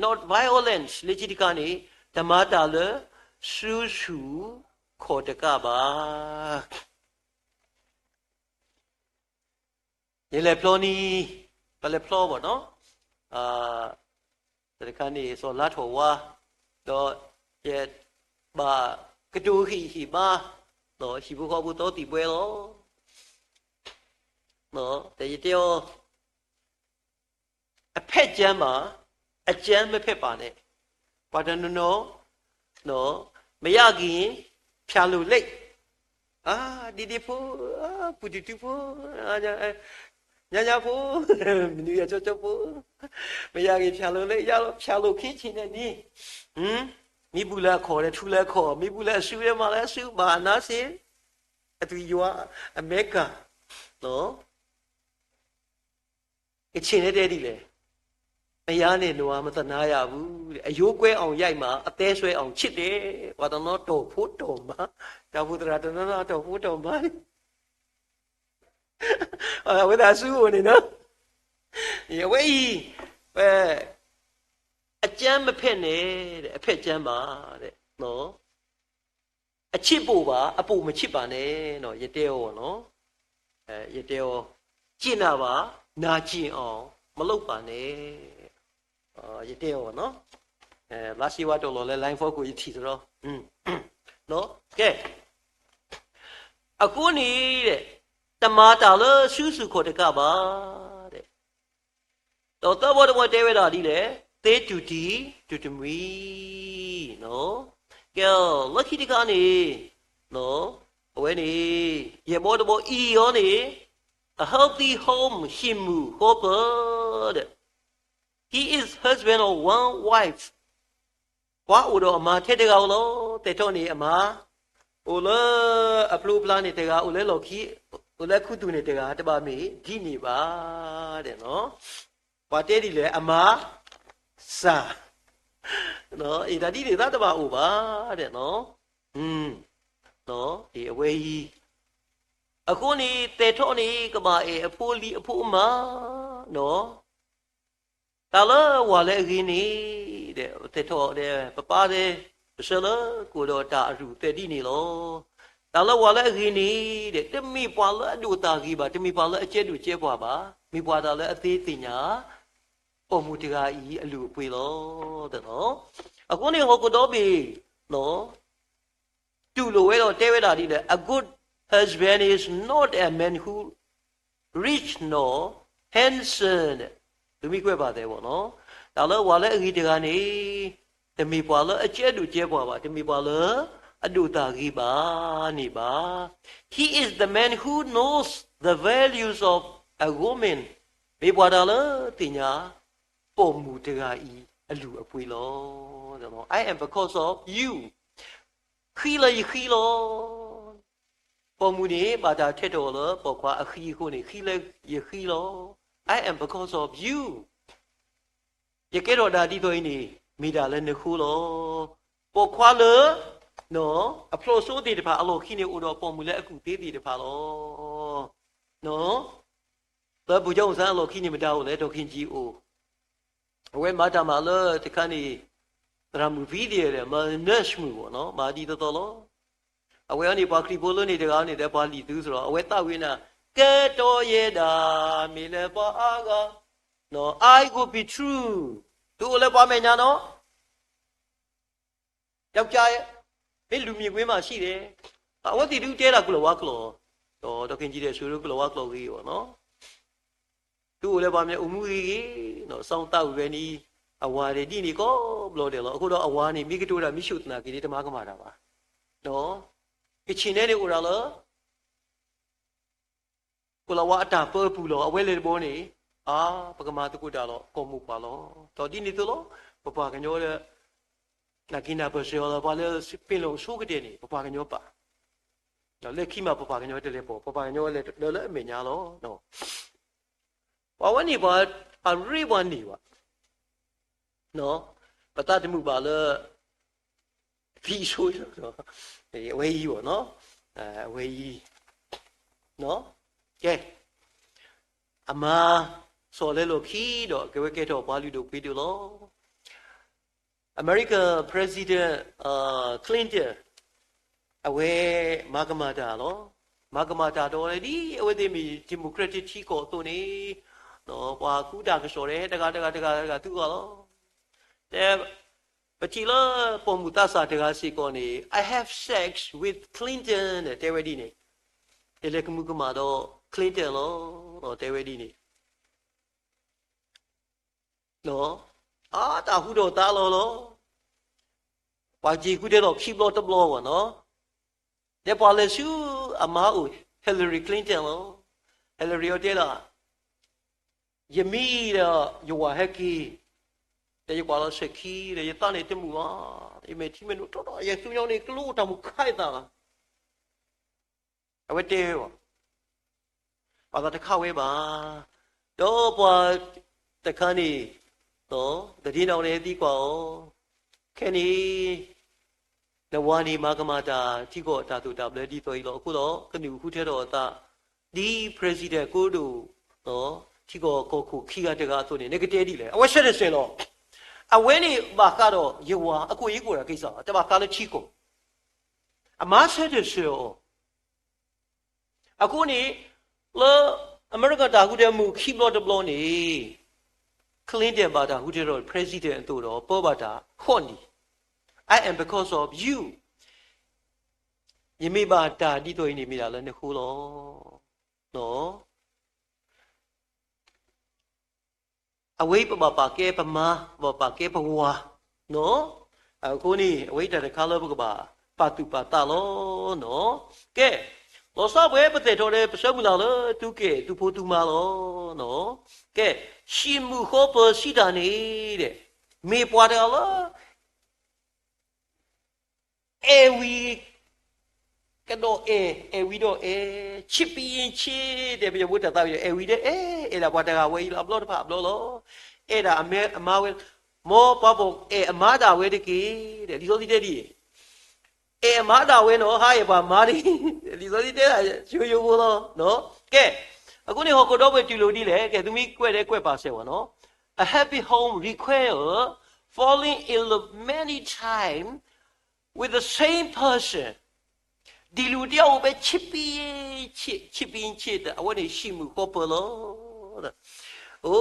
not violence လၢခံတခါန့ၣ် တမၤတၢ်လၢဆူဆူၣ်ခီၣ်တကးဘၣ်. ယလဲၤဖျီနံၤ, ပလဲၤဖျီဘၣ်နီၤ, တခါန့ၣ် စီၤလါထီၣ်ဝါ, ဒီးယဘၣ်ကတိၤဟ့ၣ်ဟ့ၣ်မါ, ဟံၣ်ဖိဃီဖိသီသံၣ်ဘှဲလီၤ. ဒီးယတဲအီၤ အဖက်ကျမ်းမှာ အကျမ်းမဖက်ပါနဲ့, ပှၤတနီၤနီၤ မရရင် ဖြတ်လို့လေ့, ဒ်ဒ်ဖိ, ပူၤတူၤတူၤဖိ, ညါညါဖိ, မနုၤယၤကၠီကၠီဖိ, မရရင် ဖြတ်လို့လေ့, ဖြတ်လို့ ခ့ချင်တဲ့နည်း, မ့ၢ်ဘူးလၢအခီၣ်ဒီး ထူလၢအခီၣ်, မ့ၢ်ဘူးလၢအစုဒီး မၤလၢအစု, ဘၣ်နါစ့, အသွံၣ်ယွၤ, အမဲကၤ ကဆ့ၣ်န့ၣ်တဲဒ်လဲၣ်, မရန့ၢ်နွါ မသနာ်ရဘူး, အရိုးကွဲအောင်ရိုက်မှာ အသည်းဆွဲအောင်ချစ်တယ်, ပှၤတနီၤတီၢ်ဖိတီၢ်မါ, တၢ်အိၣ်ဖှိၣ်သရၣ်တနီၤနီၤတီၢ်ဖိတီၢ်မါ, အဝဲသ့ၣ်အစုအိၣ်န့ၣ်နီၤ, အဝဲအံၤ, အကျမ်းမဖက်နဲ့, အဖက်ကျမ်းမှာ, အချစ်ဖို့ပါ, အပိုမချစ်ပါနဲ့, ယတဲအီၤနီၤ, ယတဲအီၤ, ကျင့်တာပါ, နာကျင်အောင်မလုပ်ပါနဲ့. ယတဲအီၤနီၤ, လါစ့ဝါတီၤလီၤလၢ line four ကို ယထံၣ်သရီ, ကဲ, အဃိန့ၣ်, တမၤတၢ်လၢဆူစူၢ်ခီၣ်တကးဘၣ်, ဒီးသၢဘီတဘီတဲဝဲဒၣ်ဒ်လဲၣ်, သ့တူၢ်တံၢ်တူၢ်တမှံၤ, ကဲ, လၢခံတခါန့ၣ်, အဝဲန့ၣ်, ယဲၢ်ဘီတဘီအံၤအီၤန့ၣ်, a healthy home ဟံၣ်မုာ်ဃီပၢၤဒီး, he is husband of one wife, ပှၤအိၣ်ဒီးအမါထဲတဂၤဧိၤလီၤ. သဲးထီၣ်န့ၣ်အမါ, အိၣ်လၢအဖျိဖျါန့ၣ်တဂၤ, အိၣ်လၢလီၢ်ခံ, အိၣ်လၢခူသူၣ်န့ၣ်တဂၤ, တဘၣ်မ့ၢ်ဒ်န့ၣ်ဘၣ်, ဒီး, ပှၤတဲဒ်လဲၣ်, အမါ, စၢ်, အတၢ်ဒ်န့ၣ်သးတဘၣ်အိၣ်ဘၣ်, ဒီး, အဝဲအံၤ, အဃိန့ၣ် သဲးထီၣ်န့ၣ် ကဘၣ်အဲၣ်အဖိလံၤအဖိအမါ, ဒီး တၢ်လၢဝၤလၢအဂ့ၤန့ၣ်, ဒီးသဲးထီၣ်ဒီး ပပၢ်ဒီး, ပဆၢလၢကအိၣ်ဒီးတၢ်အရူၣ်သဲးဒ်န့ၣ်လီၤ. တၢ်လၢဝၤလၢအဂ့ၤန့ၣ်, ဒီးတမ့ၢ်ပှၤလၢအဒိၣ်တၢ်ဂ့ၤဘၣ်, တမ့ၢ်ပှၤလၢအကဲဒိၣ်ကဲပှၢ်ဘၣ်, မ့ၢ်ပှၤတၢ်လၢအသ့သ့ၣ်ညါ, ပိာ်မုၣ်တဂၤအံၤအလုၢ်အပှ့ၤလီၤ. အဃိန့ၣ် ဟီၣ်ခိၣ်ဒီဘ့ၣ် တူၢ်လိာ်ဝဲဒီးတဲဝဲဒၣ်ဒ်လဲၣ်, a good husband is not a man who rich nor handsome, သုမ့ၢ်ကွဲးဘၣ်သဲးဘၣ်နီၤ, တၢ်လၢဝၤလၢအဂ့ၤတဂၤန့ၣ်, တမ့ၢ်ပှၤလၢအကဲဒိၣ်ကဲပှၢ်ဘၣ်, တမ့ၢ်ပှၤလၢအဒိၣ်တၢ်ဂ့ၤဘၣ်န့ၣ်ဘၣ်. He is the man who knows the values of a woman, မ့ၢ်ပှၤတၢ်လၢသ့ၣ်ညါ ပိာ်မုၣ်တဂၤအံၤအလုၢ်အပှ့ၤလီၤ. I am because of you, ဃံလၢယဃံလီၤ. ပိာ်မုၣ်န့ၣ် ဘၣ်တၢ်ထဲးထီၣ်လၢပိာ်ခွါအဃံအဃိန့ၣ်, ဃံလၢယဃံလီၤ. I am because of you, ယကဲထီၣ်ဒၣ်ဒ်သိးအံၤန့ၣ်, မ့ၢ်ဒၣ်လၢနဃိလီၤ. ပိာ်ခွါလၢ အဖျိးစိသ့ၣ်တဖၣ်အလီၢ်ခံန့ၣ် အိၣ်ဒီးပိာ်မုၣ်လၢအကူၣ်သ့သ့ၣ်တဖၣ်လီၤ. လၢဗိုလ်ချုပ်အောင်ဆန်းအလီၢ်ခံန့ၣ် မတၤအိၣ်လဲၣ်, ဒေါ်ခင်ကြည်အိၣ်. အဝဲမၤတၢ်မၤလၢတခါန့ၣ်, သရၣ်မုၣ် Vivian ဒီး မၤ nurse မုၣ်ဘၣ်နီၤ, မၤဒ်သိးသိးလီၤ. အဝဲအံၤန့ၣ် ပှၤခရံာ်ဖိလၢန့ၣ်တဂၤန့ၣ်ဒီး ပှၤလံာ်သုးစရီ, အဝဲသးဝံၣ်နၤ, ကဲတီယဲဒၣ်, မ့ၢ်လၢပှၤအါဂၤ, I go be true, သုအိၣ်လၢပှၤမဲာ်ညါနီၤ ယောက်ျား, မ့ၢ်လူၤမံၤကွ့မး ရှိတယ်. အဝဲသ့ၣ်ဒုးတဲဒၣ် ကလီၤဝါကျိာ်, ဒီး ဒေါ်ခင်ကြည်ဒီး ဆိဒိကလီၤဝါကျိာ်ဂ့ၤအီၤနီၤ. သုအိၣ်လၢပှၤမဲာ်အိၣ်မူဂ့ၤဂ့ၤ, စီၤသးဝံၣ်ဝဲန့ၣ်, အဝၤဒဲးဒ်န့ၣ်ကိးဘျီဒဲးလီၤ. အဃိဒီးအဝၤန့ၣ် မ့ၢ်ကတိၤတၢ်မ့ၢ်ဆူၣ်သနာ်က့န့ၣ် တမၤကမၣ်တၢ်ဘၣ်. ကချ့ၣ်နဲန့ၣ်အိၣ်ဒၣ်လၢ ကလီၤဝါအတၢ်ပၢပူၤလီၤ. အဝဲလဲၤတဘျီန့ၣ်, အါ, ပကမၤသကိးတၢ်လီၤ, ကီၢ်မိၢ်ပှၢ်လီၤ. ဒီးဒ်န့ၣ်သိးလီၤ, ပပှၤကညီလၢ နာ်က့နၢ်ပၢၢ်စၢၤအီၤလၢပှၤလၢ ပင်လုံအဆိကတၢၢ်န့ၣ် ပပှၤကညီပာ်, ဒီးလၢခံမး ပပှၤကညီတလဲၤပိာ်, ပပှၤကညီလဲၤလၢအမဲာ်ညါလီၤ. ပှၤဝဲန့ၣ်ပှၤအရ့ပှၤန့ၢ်ဘၣ်, ပသးတမုာ်ဘၣ်လၢ ဖံအဆိ, အဝဲအံၤဘၣ်နီၤ, အဝဲအံၤ, ကဲ, အမါ စီၤလၢလီၢ်ခံဒီး ကဲဝဲကဲထီၣ်ပှၤလုၢ်ဒိၣ်ပှ့ၤဒိၣ်လီၤ. American President Clinton အဝဲမၤကမၣ်တၢ်လီၤ. မၤကမၣ်တၢ်ဒီးဒ်အဝဲသ့ၣ်မ့ၢ် democratic ထံကီၢ်အသိးန့ၣ်, ပှၤကူတၢ်ကစီၣ်ဒီး တဂၤတဂၤတဂၤတဂၤသူအီၤလီၤ. တဲ, ပထံၣ်လၢပိာ်မုၣ်သးစၢ်တဂၤစ့ၢ်ကီးန့ၣ်, I have sex with Clinton တဲဝဲဒ်န့ၣ်, ယလဲၤကမူၤကမၣ်ဒီး Clinton လီၤ, တဲဝဲဒ်န့ၣ် အတၢ်ဟူထီၣ်သါလီၤလီၤ. ပှၤစံးဃုာ်တဲလီၤခံဘျီတဘျီဘၣ်နီၤ, ဒီးပှၤလဲၤဆူအမါအိၣ် Hillary Clinton လီၤ. Hillary အီၤတဲဒၣ်, ယမံဒီးယဝၤဟဲက့ၤ, ဒီးယကွၢ်လီၤစဲၤခံ, ဒီးယသးန့ၣ်တမုာ်ဘၣ်, ယမဲာ်ထံမဲာ်နိ ထီထီၣ် ယသူညီန့ၣ် ကလိတၢ်မူခါအသးလီၤ. အဝဲတဲဝဲဘၣ်, ပှၤသးတခးဝဲဘၣ်. ဒီးပှၤတခါန့ၣ်, ဒီး သဒ့နီၣ်န့ၣ်သံကွၢ်အီၤ, ခဲန့ၣ် နဝၤန့ၣ်မၤကမၣ်တၢ် ထံကီၢ်တၢ်သိၣ်တၢ်ဘျၢဒ်သိးအံၤလီၤ. အဃိဒီး ကနုာ်ဟူထဲထီၣ်အသး, ဒ် president ကိးဒိၣ် ထံကီၢ်ကီၢ်ခိၣ်ခံဂၤတဂၤအသိးန့ၣ် နကတဲဒ်လဲၣ်. အဝဲဆၢထၢၣ်စၢၤလီၤ. အဝဲန့ၣ်ဘၣ်ဃးဒီးယဝၤအကိၣ်အံၤကိၣ်တၢ်က့ၤစၢ်, တဘၣ်ဃးလၢထံကီၢ်, အမါဆၢထၢၣ်စၢၤအီၤ. အဃိန့ၣ် လၢ အမဲရကၤတၢ်ဟူးတဲမူးခံဘျီတဘျီန့ၣ် Clinton ဘၣ်တၢ်ဟူးတဲထီၣ် president အသိးဒီး ပၢဘၣ်တၢ်ဃိးနံၣ်, I am because of you, ယမ့ၢ်ဘၣ်တၢ်ဒ်သိးအံၤန့ၣ် မ့ၢ်ဒၣ်လၢနဃိလီၤ. အဝဲအံၤပဘၣ်ပာ်ကဲပမါ, ပဘၣ်ပာ်ကဲပဝၤ, အဃိန့ၣ် အဝဲအံၤတၢ်တခါလၢပကဘၣ်ပာ်သူၣ်ပာ်သးလီၤ. ကဲ, လီၤဆီပှဲၤပသဲးထီၣ်ဒီး ပဆၢမုၢ်လၢ်လၢ သုကဲသုဖိသုမါလီၤ. ကဲ, ဟံးမုာ်ဃီပၢၤစံးတၢ်န့ၣ်ဒီး မ့ၢ်ပှၤတဂၤလၢ အဲၣ်ဝံၤကဒီးအဲၣ်, အဲၣ်ဝံၤဒီးအဲၣ်, ချစ်ပြီးရင်ချစ် တဲ ပယီၤဖိတၢ်သးဝံၤဒီး အဲၣ်ဝံၤဒီးအဲၣ်, အဲၣ်ဒၣ်ပှၤတဂၤဝဲအံၤလီၤ, အဘျီတဖၣ်အဘျီလီၤ. အဲၣ်ဒၣ်အမဲအမါဝဲ, မ်ပှၤပိာ်အဲၣ်အမါဒၣ်ဝဲတက့ၢ်, လံာ်စီဆှံတဲဒ်အံၤ, အဲၣ်အမါဒၣ်ဝဲနီၤ, ဟါအဲၣ်ပှၤမါတက့ၢ်, လံာ်စီဆှံတဲဒၣ် ယိယိဖိလီၤ. ကဲ, အဃိန့ၣ် ဟီၣ်ခိၣ်ဒီဘ့ၣ်တူၢ်လိာ်ဒ်လဲၣ်, ကဲ သုမ့ၢ်ကွဲးဒီးကွဲးပာ်စဲးဝဲနီၤ. A happy home requires falling in love many times with the same person. ဒ်လူၤတၢ်အိၣ်ဖဲ ချစ်ပြီးရင်ချစ်, ချစ်ပြီးရင်ချစ် အဝဲန့ၣ် ဟံးမုာ်ဃီပၢၤလီၤ. အိ,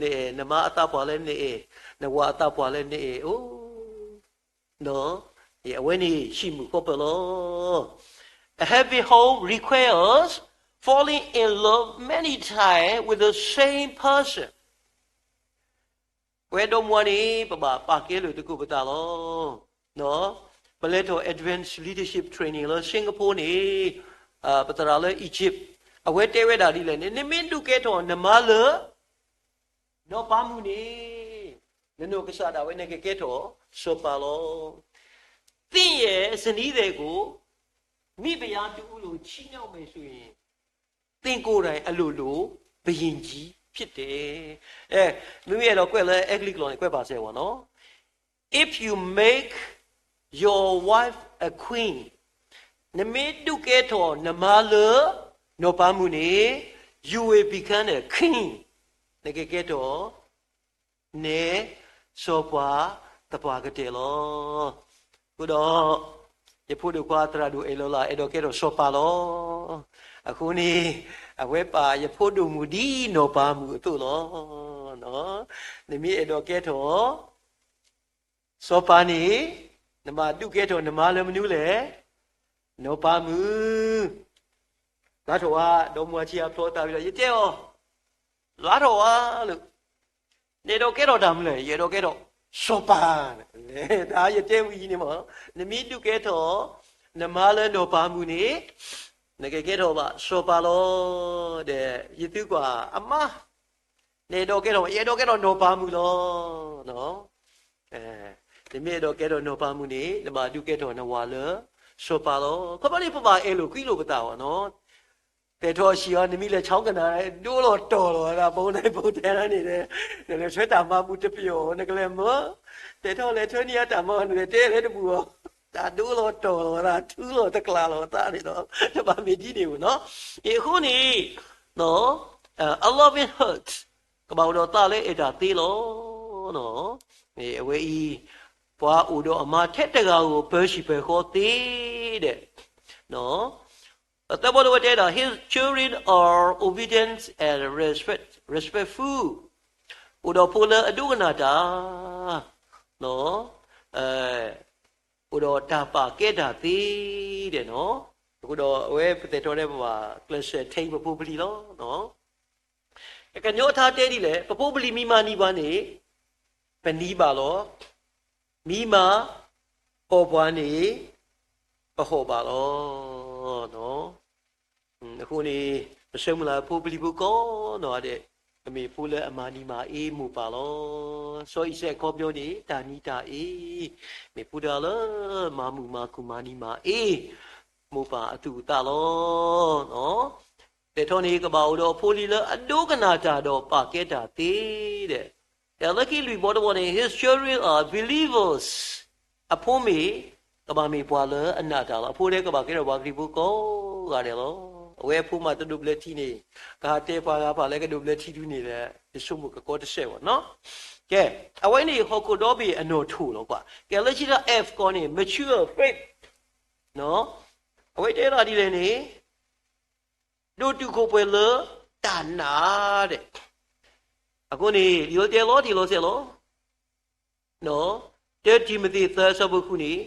နအဲၣ်နမါအသးပှၢ်လၢနအဲၣ်, နဝၤအသးပှၢ်လၢနအဲၣ်, အိ, အဝဲန့ၣ် ဟံးမုာ်ဃီပၢၤလီၤ. A happy home requires falling in love many times with the same person. ပဝဲဒီမါန့ၣ် ပဘၣ်ပာ်ကဲလိာ်သကိးပသးလီၤ. ပလဲၤထီၣ် Advanced Leadership Training လၢ Singapore န့ၣ်, ပသရၣ်လၢ Egypt အဝဲတဲဝဲဒၣ်ဒ်လဲၣ်န့ၣ်, နမ့ၢ်ဒုးကဲထီၣ်နမါလၢ နီၢ်ပၤမုၣ်န့ၣ်, နနီၢ်ကစၢ်ဒၣ်ဝဲန့ၣ်ကကဲထီၣ်စီၤပၤလီၤ. သင်ရဲ့ဇနီးသည်ကို မိဖုရားတဦးလိုချစ်မြောက်မယ်ဆိုရင် သင်ကိုယ်တိုင်အလိုလိုဘုရင်ကြီးဖြစ်တယ်. အဲ, မ့မ့ၢ်အဲၣ်ဒိးကွဲးလၢအဲကလံးကျိာ်န့ၣ် ကွဲးပာ်စဲးဝဲနီၤ. If you make your wife a queen, နမ့ၢ်ဒုးကဲထီၣ်နမါလၢ နီၢ်ပၤမုၣ်န့ၣ်, you will become a king. နကကဲထီၣ် နဲ စီၤပၤသပှၢ်ကတၢၢ်လီၤ. အဃိဒီး ယဖိဒိၣ်ခွါသရၣ်ဒိၣ်အဲၣ်လီၤလၢ အဲၣ်ဒိးကဲထီၣ်စီၤပၤလီၤ. အဃိန့ၣ် အဝဲပာ်ယဖိဒိၣ်မုၣ်ဒ်နီၢ်ပၤမုၣ်အသိးလီၤ. နမ့ၢ်အဲၣ်ဒိးကဲထီၣ် စီၤပၤန့ၣ်, နဘၣ်ဒုးကဲထီၣ်နမါလၢမနုၤလဲၣ်. နီၢ်ပၤမုၣ်, လါထီၣ်ဝါ, ဒီမါဆံးအဖျီသးဝံၤဒီး ယတဲအီၤ, လါထီၣ်ဝါလၢ နအဲၣ်ဒိးကဲထီၣ်တၢ်မနုၤလဲၣ်. ယအဲၣ်ဒိးကဲထီၣ်စီၤပၤ, တၢ်ယတဲဝံၤအံၤန့ၣ်မ့ၢ်, နမ့ၢ်ဒုးကဲထီၣ် နမါလၢနီၢ်ပၤမုၣ်န့ၣ်, နကကဲထီၣ်ဘၣ်စီၤပၤလီၤ. ဒီးယသုကွၢ်အမါ, နအဲၣ်ဒိးကဲထီၣ်, ယအဲၣ်ဒိးကဲထီၣ်နီၢ်ပၤမုၣ်လီၤ. နမ့ၢ်အဲၣ်ဒိးကဲထီၣ်နီၢ်ပၤမုၣ်န့ၣ် နဘၣ်ဒုးကဲထီၣ်နဝၤလၢစီၤပၤလီၤ. ခီဖျိန့ၣ် ပဘၣ်အဲၣ်လိာ်ကွံလိာ်ပသးအီၤနီၤ. ပဲာ်ထီၣ်ဆံးအီၤ နမ့ၢ်လဲၤဆါကနၣ် ဒိလီၤတီၤလီၤသး ပိနၢ်ပိတဲနၤန့ၣ်, နလဲၤဆှၢတၢ်မၤဘူၣ်တပျီၤ နကလဲၤမၢ, ပဲာ်ထီၣ်လဲၤဆှၢန့ၢ်အတၢ်မၤအီၤ နလဲၤတဲလဲၤတဘူၣ်အီၤ, တၢ်ဒိလီၤတီၤလီၤသး ထုလီၤတကျးလီၤသးန့ၣ်ဒီး တဘၣ်မ့ၢ်ဒ်န့ၣ်ဝဲနီၤ. အဃိန့ၣ် a loving heart ကဘၣ်အိၣ်ဒီးသးလၢအဲၣ်တၢ်သ့လီၤ. အဝဲအံၤ ပှၤအိၣ်ဒီးအမါထဲတဂၤဧိၤ ပၢဆံးပၢဃီသ့ဒီး, သၢဘီတဝဲတဲဒၣ် his children are obedient and respect, respectful. အိၣ်ဒီးဖိလၢအဒိကနၣ်တၢ်, အိၣ်ဒီးတၢ်ပာ်ကဲတၢ်သ့ဒီးနီၤ. အဃိဒီးအဝဲပသဲးထီၣ်န့ၣ် ပဘၣ်ကျဲးစၢး train ပဖိပလံၤလီၤ. ကညီအထါတဲဒ်လဲၣ်, ပဖိပလံၤမ့ၢ်မၤနံၤပှၤန့ၣ် ပနံၤဘၣ်လီၤ. မ့ၢ်မၤအီၣ်ပှၤန့ၣ် ပဟီၣ်ဘၣ်လီၤ. အဃိန့ၣ် ပဆၢမုၢ်လၢ်ဖိပလံၤဖိကိးနီၢ်ဂၤဒဲး ကမ့ၢ်ဖိလၢအမၤနံၤမၤအ့မိၢ်ပၢ်လီၤ. စီၤအံၤစဲးအခီပညီန့ၣ် တၢ်နံၤတၢ်အ့ မ့ၢ်ဖိတဂၤလၢ မၤမုာ်မၤခုၣ်မၤနံၤမၤအ့ မိၢ်ပၢ်အသူၣ်အသးလီၤ. သဲးထီၣ်န့ၣ် ကဘၣ်အိၣ်ဒီးအဖိလံၤလၢအဒိကနၣ်တၢ်ဒီးပာ်ကဲတၢ်သ့ဒီး, ဒီးလၢခံလွံၢ်ဘီတဘီန့ၣ် his children are believers. အဖိမ့ၢ် ကဘၣ်မ့ၢ်ပှၤလၢအနာ်တၢ်လီၤ. အဖိဒဲးကဘၣ်ကဲထီၣ်ပှၤခရံာ်ဖိကိးဂၤဒဲးလီၤ. အဝဲအဖိမးတဒိးဘျၢထံန့ၣ် ကဟးတဲပှၤဂၤဖၣ်လၢကဒိးဘျၢထံဒုန့ၣ်ဒီး ယဆိကမိၣ်ကကီတစဲးဘၣ်နီၤ. ကဲ, အဝဲန့ၣ်ဟီၣ်ခိၣ်ဒီဘ့ၣ်အနီၣ်ထိၣ်လီၤကွၢ်. ကဲလၢခံတၢ် F ကီန့ၣ် mature faith အဝဲတဲဒၣ်ဒ်လဲၣ်န့ၣ် ဒိၣ်တုာ်ခိၣ်ပှဲၤလၢ တၢ်နာ်ဒဲး. အဃိန့ၣ် လံာ်လီတဲလီၤတံၢ်လီၤဆဲးလီၤ. တၢတံၤမသ့းသၢအဆၢဖိဃုန့ၣ်,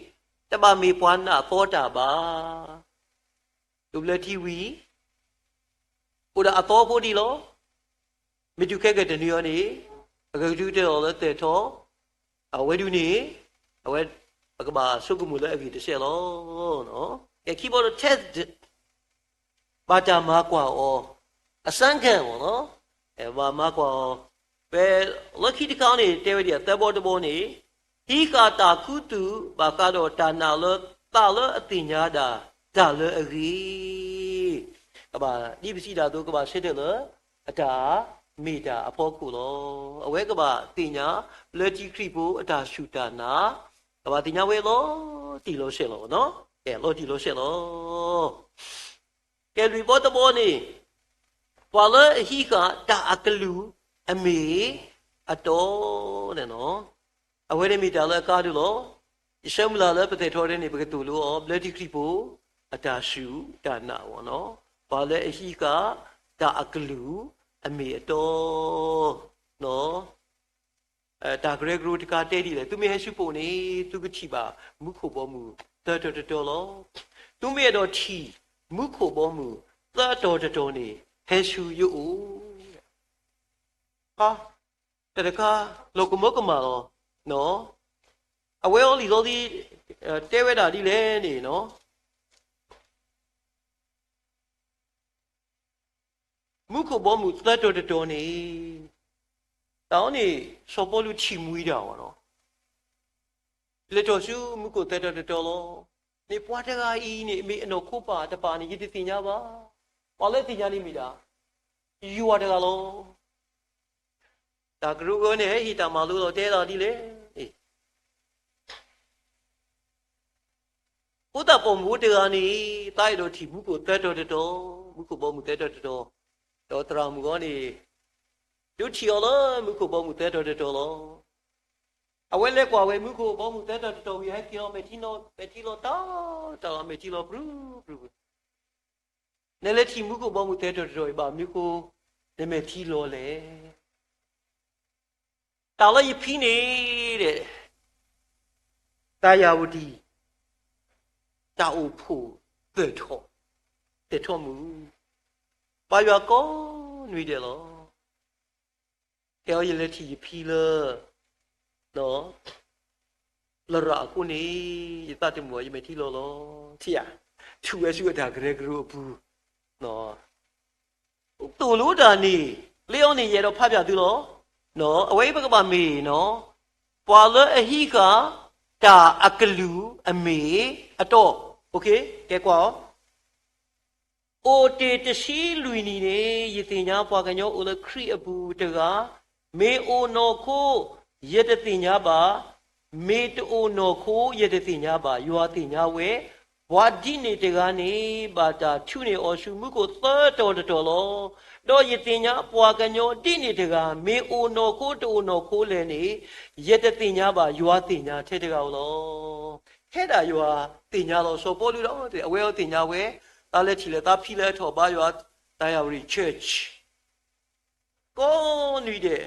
တဘၣ်မ့ၢ်ပှၤနာ်အသီတၢ်ဘၣ်. တဘျၢထံဝံၤ အိၣ်ဒၣ်အသီဖိဒံးလီၤ. မ့ၢ်တုၤခဲကတနွံအံၤန့ၣ် အကကဒုကတဲာ်လီၤလၢသဲးထီၣ်, အဝဲဒၣ်န့ၣ် အဝဲ ပကဘၣ်ဆိကမိၣ်လၢအဂ့ၢ်တစဲးလီၤ. ကဲခံဘီတ test ဘၣ်တၢ်မၤကွၢ်အီၤ, အစမ်းခံ မ့ၢ်နီၤ, ဘၣ်မၤကွၢ်အီၤ, ဖဲလၢခံတခါန့ၣ် တဲဝဲဒ်အံၤ သၢဘီတဘီန့ၣ်, ဟံးဃာ်တၢ်ခူသူၣ်ဘၣ်ဃးဒီးတၢ်နာ်လၢသးလၢအသ့ၣ်ညါဒၣ်တၢ်လၢအဂ့ၤ, ကဘၣ်ဒ်ပစံးဒၣ်အသိး ကဘၣ်ဆၢထၢၣ်လၢ အတၢ်မ့ၢ်တၢ်အဖီခိၣ်လီၤ. အဝဲကဘၣ်သ့ၣ်ညါ လၢခံခရံာ်ဖိအတၢ်စူၢ်တၢ်နာ်, ကဘၣ်သ့ၣ်ညါဝဲလီၤတံၢ်လီၤဆဲးလီၤ, လီၤတံၢ်လီၤဆဲးလီၤ. ကဲလွံၢ်ဘီတဘီန့ၣ်, ပှၤလၢအဟံးဃာ်တၢ်အကလုၢ်အမ့ၢ်အတီန့ၣ်လီၤ. အဝဲန့ၣ်မ့ၢ်တၢ်လၢအကါဒိၣ်လီၤ. ယဆၢမုၢ်လၢ်လၢပသဲးထီၣ်ဒဲးန့ၣ် ပကသိၣ်လိအီၤ ဘျၢထံခရံာ်ဖိ အတၢ်စူၢ်တၢ်နာ်အဂီၢ်, ပှၤလၢအဟံးဃာ်တၢ်အကလုၢ်အမ့ၢ်အတီ တၢ်ကရၢကရိတခါတဲဒ်လဲၣ်, သုမ့ၢ်ဟဲဆူပအိၣ်န့ၣ် သုကထံၣ်ဘၣ်မူခိၣ်ဘီမုၢ်သၢတီၤတတီၤလီၤ. သုမ့ၢ်အဲၣ်ဒိးထံၣ်မူခိၣ်ဘီမုၢ်သၢတီၤတတီၤန့ၣ် ဟဲဆူယအိၣ်. တၢ်တခါ လီၤကမၢကမၣ်လီၤ. အဝဲအီၤလံာ်စီဆှံ တဲဝဲဒၣ်ဒ်လဲၣ်န့ၣ်, မူခိၣ်ဘီမုၢ်သၢတီၤတတီၤန့ၣ်, တၢ်အီၤန့ၣ် စီၤပီလူးထံၣ်မှံဒၣ်အီၤလီၤ. လဲၤထီၣ်ဆူမူခိၣ်သၢတီၤတတီၤလီၤ. န့ၣ်ပှၤတဂၤအံၤန့ၣ် မ့ၢ်အနီၢ်ခိပၢ်တပၢ်န့ၣ် ယတသ့ၣ်ညါဘၣ်. ပှၤလၢသ့ၣ်ညါန့ၣ်မ့ၢ်ဒၣ် ယွၤတဂၤလီၤ. တၢ်ကရၢကရိန့ၣ် ဟဲဟ့ၣ်တၢ်မၤလိလီၤ တဲဒၣ်ဒ်လဲၣ်. ဖိသၣ်ပိာ်မုၣ်တဂၤန့ၣ် သးအဲၣ်ဒိးထံၣ်မူခိၣ်သၢတီၤတတီၤ, မူခိၣ်ဘီမုၢ်သၢတီၤတတီၤ, ဒီးသရၣ်မုၣ်အီၤန့ၣ် ဒုးထံၣ်အီၤလၢမူခိၣ်ဘီမုၢ်သၢတီၤတတီၤလီၤ. အဝဲလဲၤကွၢ်ဝဲမူခိၣ်ဘီမုၢ်သၢတီၤတတီၤဝံၤ ဟဲက့ၤလီၤ မဲာ်ထံလီၤ, မဲာ်ထံလီၤတၢ်တၢ်လီၤ, မဲာ်ထံလီၤပြူၤပြူၤ. နလဲၤထံၣ်မူခိၣ်ဘီမုၢ်သၢတီၤတတီၤအံၤ ဘၣ်မနုၤဃိ နမဲာ်ထံလီၤလဲၣ်. တၢ်လၢယဖံန့ၣ်ဒဲး တၢ်ယၢ်ဝတံၣ် တၢ်အိၣ်ဖှိၣ်သဲးထီၣ်, သဲးထီၣ်မုၢ်, ဘါယွၤကိးနွံဒဲးလီၤ. တဲအီၤ ယလဲၤထံၣ်ယဖံလၢ လရာ်အဃိန့ၣ် ယသးတမုာ်ဘၣ် ယမဲာ်ထံလီၤလီၤ. ထံၣ်ဧါ, ထူၣ်ဝဲဆူအတၢ်ကရၢကရိအပူၤ သိၣ်လိတၢ်န့ၣ် လၢအီၤန့ၣ် ယအဲၣ်ဒိးဖးဖျါသုလီၤ. အဝဲအံၤပကဘၣ်မ့ၢ် ပှၤလၢအဟံးဃာ်တၢ်အကလုၢ်အမ့ၢ်အတီ, ကဲကွၢ်အီၤ, အိၣ်တ့ၢ်တဆံလွံၢ်နံၣ်န့ၣ် ယသ့ၣ်ညါပှၤကညီအိၣ်လၢခရံာ်အပူၤတဂၤ, မ့ၢ်အိၣ်နီၢ်ခိ ယတသ့ၣ်ညါဘၣ်, မ့ၢ်တအိၣ်နီၢ်ခိ ယတသ့ၣ်ညါဘၣ်, ယွၤသ့ၣ်ညါဝဲ, ပှၤဒ်န့ၣ်တဂၤန့ၣ် ဘၣ်တၢ်ထုးန့ၢ်အီၤဆူမူခိၣ်သၢတီၤတတီၤလီၤ. ဒီးယသ့ၣ်ညါပှၤကညီဒ်န့ၣ်တဂၤ, မ့ၢ်အိၣ်နီၢ်ခိတအိၣ်နီၢ်ခိလဲၣ်န့ၣ် ယတသ့ၣ်ညါဘၣ်, ယွၤသ့ၣ်ညါထဲတဂၤဧိၤလီၤ. ထဲဒၣ်ယွၤသ့ၣ်ညါလီၤ. စီၤပီလူးဒီး အဝဲအီၤသ့ၣ်ညါဝဲ, သးလဲၤထံၣ်လၢသးဖံလၢအထီၣ်ဘါယွၤ တၢ်ယၢ်ဝတံၣ် church ကိးနွံဒဲး,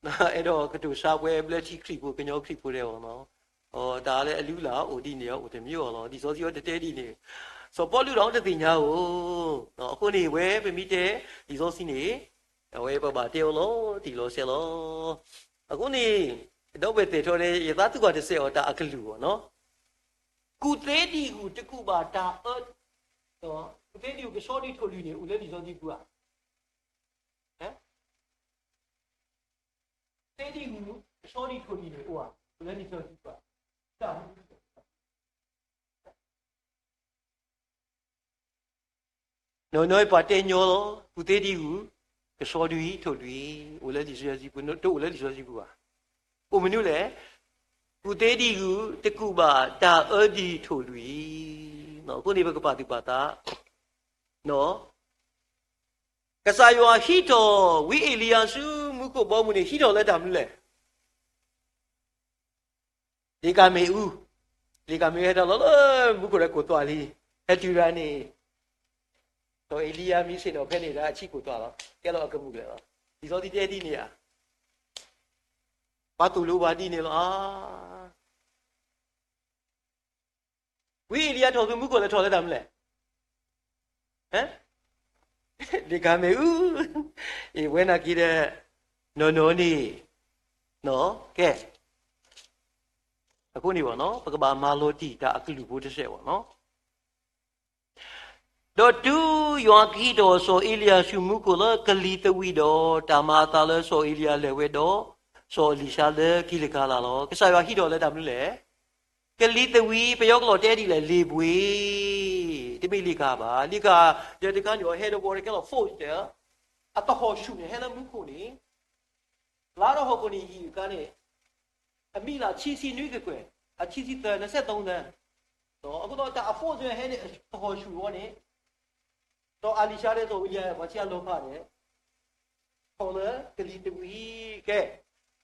အဲၣ်ဒိးကတိၤဆါပှဲၤဘျၢထံခရံာ်ဖိကညီခရံာ်ဖိဒဲးအီၤလီၤ. တၢ်လၢအလုၢ်အလၢ်အိၣ်ဒ်န့ၣ် အိၣ်တမံၤအီၤလီၤ. လံာ်စီဆှံအီၤတတဲဒ်န့ၣ်, စီၤပီလူးဒီးတသ့ၣ်ညါဧိၤ, အဃိန့ၣ် ဝဲပမ့ၢ်တဲလံာ်စီဆှံန့ၣ် အဝဲပဘၣ်တဲအီၤလီၤတံၢ်လီၤဆဲးလီၤ. အဃိန့ၣ် ဒီပုၢ်ဝဲၢ်သ့ၣ်ထီၣ်န့ၣ် ယသးသူၣ်ကွၢ်တစဲးအီၤတၢ်အကလုၢ်အဂီၢ်နီၤ, ကူၣ်သ့ဒံၣ်ဂုၢ်တကူၣ်ဘၣ်တၢ်အၢ, ကူၣ်သ့ဒံၣ်ဂုၢ်ကဆီဒံးထိၣ်လွံၢ်န့ၣ် အိၣ်လၢလံာ်စီဆှံပူၤဧါ. ကူၣ်သ့ဒံၣ်ဂုၢ် ကဆီဒံးထိၣ်လွံၢ်န့ၣ် အိၣ်ဧါ, အိၣ်လၢလံာ်စီဆှံပူၤဧါ. နီၢ်နီၢ်ပှၤတဲညီလီၤ, ကူၣ်သ့ဒံၣ်ဂုၢ် ကဆီဒံးထိၣ်လွံၢ် အိၣ်လၢလံာ်စီဆှံပူၤ, တအိၣ်လၢလံာ်စီဆှံပူၤဘၣ်. အိၣ်မနုၤလဲၣ်, ကူၣ်သ့ဒံၣ်ဂုၢ် တကူၣ်ဘၣ်တၢ်အၢဒံးထိၣ်လွံၢ်. အဃိန့ၣ် ပကပာ်သူၣ်ပာ်သး ကစၢ်ယွၤဟံးထီၣ်ဝံအ့လံယၤဆူမူခိၣ်ဘီမုၢ်န့ၣ် ဟံးထီၣ်လၢတၢ်မနုၤလဲၣ်. လ့ၣ်ကၤမ့ၣ်အူ, လ့ၣ်ကၤမ့ၣ်အူဟဲထီၣ်လီၤလၢမူခိၣ်ဒီးကိၢ်သွးလံ, ဟဲတုၤဒၣ်န့ၣ် ဒီးအ့လံယၤမ့ၢ်ဆ့ၣ်နီၤဖဲန့ၣ်ဒီး အဆံးကိၣ်သွါလီၤ, ကဲလီၤအကမူၣ်ကျဲလီၤ. လံာ်စီဆှံတဲဒ်န့ၣ်ဧါ. ပှၤသိၣ်လိပှၤဒ်န့ၣ်လီၤ. ဝံအ့လံယၤထီၣ်ဆူမူခိၣ်လဲၤထီၣ်လၢတၢ်မနုၤလဲၣ်. လ့ၣ်ကၤမ့ၣ်အူ, အ့ၣ် ဝဲနာ်က့ဒီး နီၢ်နီၢ်န့ၣ်, ကဲ, အဃိန့ၣ်ဘၣ်နီၤ ပကဘၣ်မၤလီၤတံၢ်တၢ်အကလုၢ်ဖိတစဲးဘၣ်နီၤ. ဒီးတုၤယွၤကဟံးထီၣ်စီၤအ့လံယၤဆူမူခိၣ်လၢကလံၤသဝံးဒီး, တၢ်မၤအသးလၢစီၤအ့လံယၤလဲၤဝဲဒီး စီၤအ့လံၡါလၢကံးလကၤလၤလီၤ. ကစၢ်ယွၤဟံးထီၣ်လၢတၢ်မနုၤလဲၣ်. ကလံၤသဝံး ပယီၤကလီၢ်တဲဒ်လဲၣ် လ့ၣ်ဘှ့ၣ်, တမ့ၢ်လ့ၣ်ကၤဘၣ်. လ့ၣ်ကၤ ဒီးတခါန့ၣ် အဟဲဒီးဘီတကဲလီၤ force ဒီး အသဟီၣ်ဆူၣ်န့ၣ် ဟဲလၢမူခိၣ်န့ၣ် လါထီၣ်ဟီၣ်ခိၣ်န့ၣ် ယံာ်အခါန့ၣ် အမံၤလၢအဆံဆံနွံကကွဲၢ်, အဆံဆံသၢ နဆဲးသီသၢ, အဃိဒီးတၢ်အforceန့ၣ် ဟဲန့ၣ် အသဟီၣ်ဆူၣ်အီၤန့ၣ် ဒီးအ့လံၡါဒီးစီၤအ့လံယၤ ပှၤဆံးအလီၤဖးန့ၣ် ထီၣ်လၢကလံၤသဝံးကဲ,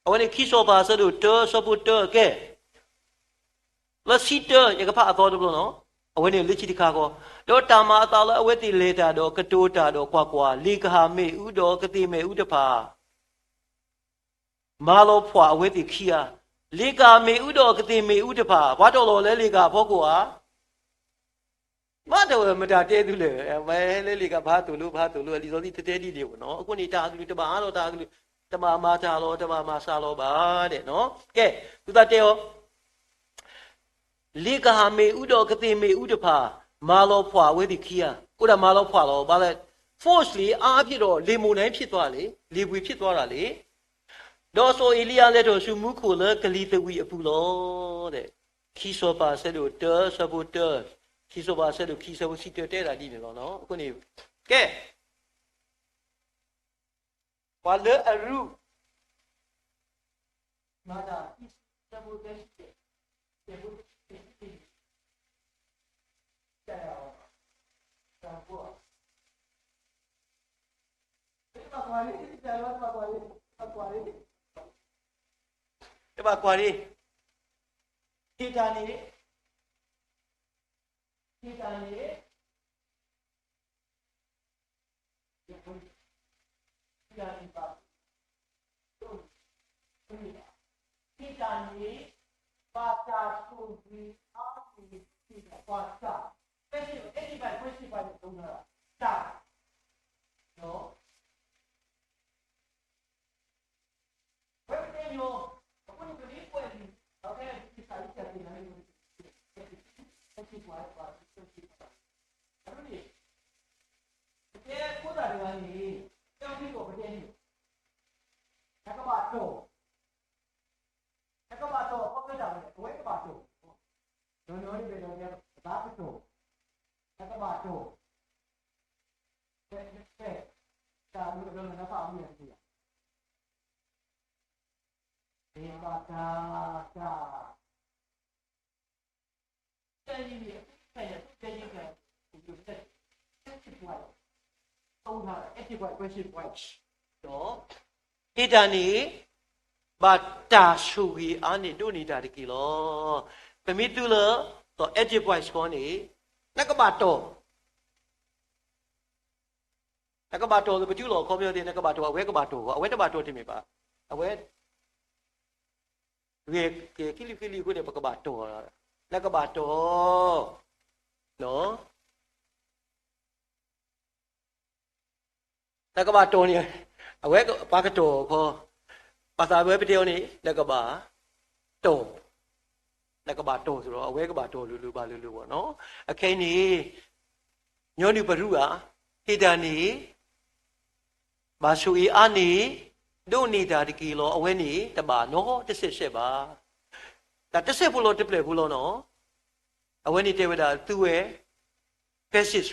အဝဲန့ၣ်ခံစီၤပၤအဆၢဒိၣ်တၢ အဆၢဖိတၢကဲ လၢဆံတၢ ယကဖးအသီတဘျီနီၤ, အဝဲန့ၣ်လၢခံတခါဃီ, ဒီးတၢ်မၤအသးလၢအဝဲသ့ၣ်လဲၤတၢ်ဒီးကတိၤတၢ်ဒီးကွၢ်ကွၢ်, လ့ၣ်ကၤမ့ၣ်အူဒီးကသ့ၣ်မ့ၣ်အူတဖၣ် မၤလီၤဖှၣ်အဝဲသ့ၣ်ခံဂၤ, လ့ၣ်ကၤမ့ၣ်အူဒီးကသ့ၣ်မ့ၣ်အူတဖၣ် ပှၤတီၢ်လီၤလၢလ့ၣ်ကၤအဖီခိၣ်ဧါ. မ့ၢ်တဝဲမတၤတဲသုလဲၣ်, မ့ၢ်ဟဲလၢလ့ၣ်ကၤ ပဟးသိၣ်လိ ပဟးသိၣ်လိ လံာ်စီဆှံတတဲဒ်န့ၣ်ဘၣ်နီၤ. အဃိန့ၣ် တၢ်အကလုၢ်တဘၣ်အါလီၤ, တၢ်အကလုၢ်တဘၣ်မၤစှၤလီၤဘၣ်ဒဲးနီၤ. ကဲ, သုသးတဲအီၤ လ့ၣ်ကၤမ့ၣ်အူဒီးကသ့ၣ်မ့ၣ်အူတဖၣ် မၤလီၤဖှၣ်အဝဲသ့ၣ်ခံဂၤ, အိၣ်ဒၣ်မၤလီၤဖှၣ်လီၤ, ဘၣ်လဲၣ်, force လံ အါအါဖြ့ၣ်ဒီး လ့ၣ်မိၢ်န့ၣ် ဖြစ်သွားတာလေ, လ့ၣ်ဘှ့ၣ် ဖြစ်သွားတာလေ. ဒီးစီၤအ့လံယၤလဲၤထီၣ်ဆူမူခိၣ်လၢကလံၤသဝံးအပူၤလီၤ. ခံစီၤပၤအဆၢဒိၣ်တၢ အဆၢဖိတၢ, ခံစီၤပၤအဆၢဒိၣ်ခံ အဆၢဖိဆံတၢ တဲဒၣ်ဒ်န့ၣ်လီၤ. အဃိန့ၣ် ကဲ ပှၤလၢအရူၢ် တဘၣ်ကွၢ်န့ၣ်, ဟ့ၣ်တၢ်န့ၣ်, ဟ့ၣ်တၢ်န့ၣ် ဟ့ၣ်တၢ်န့ၣ် ဘၣ်တၢ်ဆိၣ်ဂ့ၤအါန့ၢ် ပှၤတၢ်, ပဲစ့ၣ် အဲၣ်ဒိးဘၣ် ပဲစ့ၣ် ပှၤန့ၣ် တၢ် ဝဲပတဲညီ, အဃိန့ၣ် ပမ့ၢ်ကွဲးလံာ် ဒီးဖဲကစၢ်ယွၤသ့ၣ်ညါန့ၣ် အဃိန့ၣ် ပတဲဖိသၣ်တဂၤန့ၣ် တၢ်မ့ၢ်ကီၢ်ပတဲန့ၣ် နကဘၣ်တီၢ်, နကဘၣ်တီၢ် အခီပညီဒၣ်ဝဲ အဝဲကဘၣ်တီၢ်, ဒီးနဝဲန့ၣ် ပဘၣ်တီၢ်, နကဘၣ်တီၢ်, ဖဲ ဖဲ တၢ်မ့ၢ်ကီၢ် နဖးအမုၢ်နံၤ မ့ၢ်ဘၣ်တၢ်, တၢ်, ဟ့ၣ်တၢ်န့ၣ် ဘၣ်တၢ်ဆိၣ်ဂ့ၤအါန့ၢ်ဒိးန့ၢ်တၢ်တက့ၢ်လီၤ. ပမ့ၢ်သုလၢ ဒီး advice ဃီန့ၣ် နကဘၣ်တီၢ် နကဘၣ်တီၢ်လၢပတူၢ်လိာ်အခီပညီသ့ၣ် နကဘၣ်တီၢ် အဝဲကဘၣ်တီၢ် အဝဲတဘၣ်တီၢ်တမ့ၢ်ဘၣ်. အဝဲ ဂဲၤက့ၤကလံၤကလံၤအဃိန့ၣ် ပကဘၣ်တီၢ်, နကဘၣ်တီၢ်, နကဘၣ်တီၢ်န့ၣ် အဝဲပှၤကတီၢ်ခီ, ဘၣ်ဆၣ်အဝဲပတဲအီၤန့ၣ် နကဘၣ်တီၢ်, နကဘၣ်တီၢ်သိးဒီး အဝဲကဘၣ်တီၢ်လိၤလိၤဘၣ်လိၤလိၤဘၣ်နီၤ. အခဲအံၤန့ၣ် ညီနုၢ်ပရူးဧါ, ဟ့ၣ်တၢ်န့ၣ် ဘၣ်ဆိၣ်ဂ့ၤအါန့ၢ် ဒိးန့ၢ်တၢ်တက့ၢ်လီၤ. အဝဲန့ၣ် တဘၣ်နီတစဲးစဲးဘၣ်. တၢ်တစဲးဖိလီၤတပျဲၢ်ဖိလီၤနီၤ. အဝဲန့ၣ်တဲဝဲဒၣ် သုဝဲ passive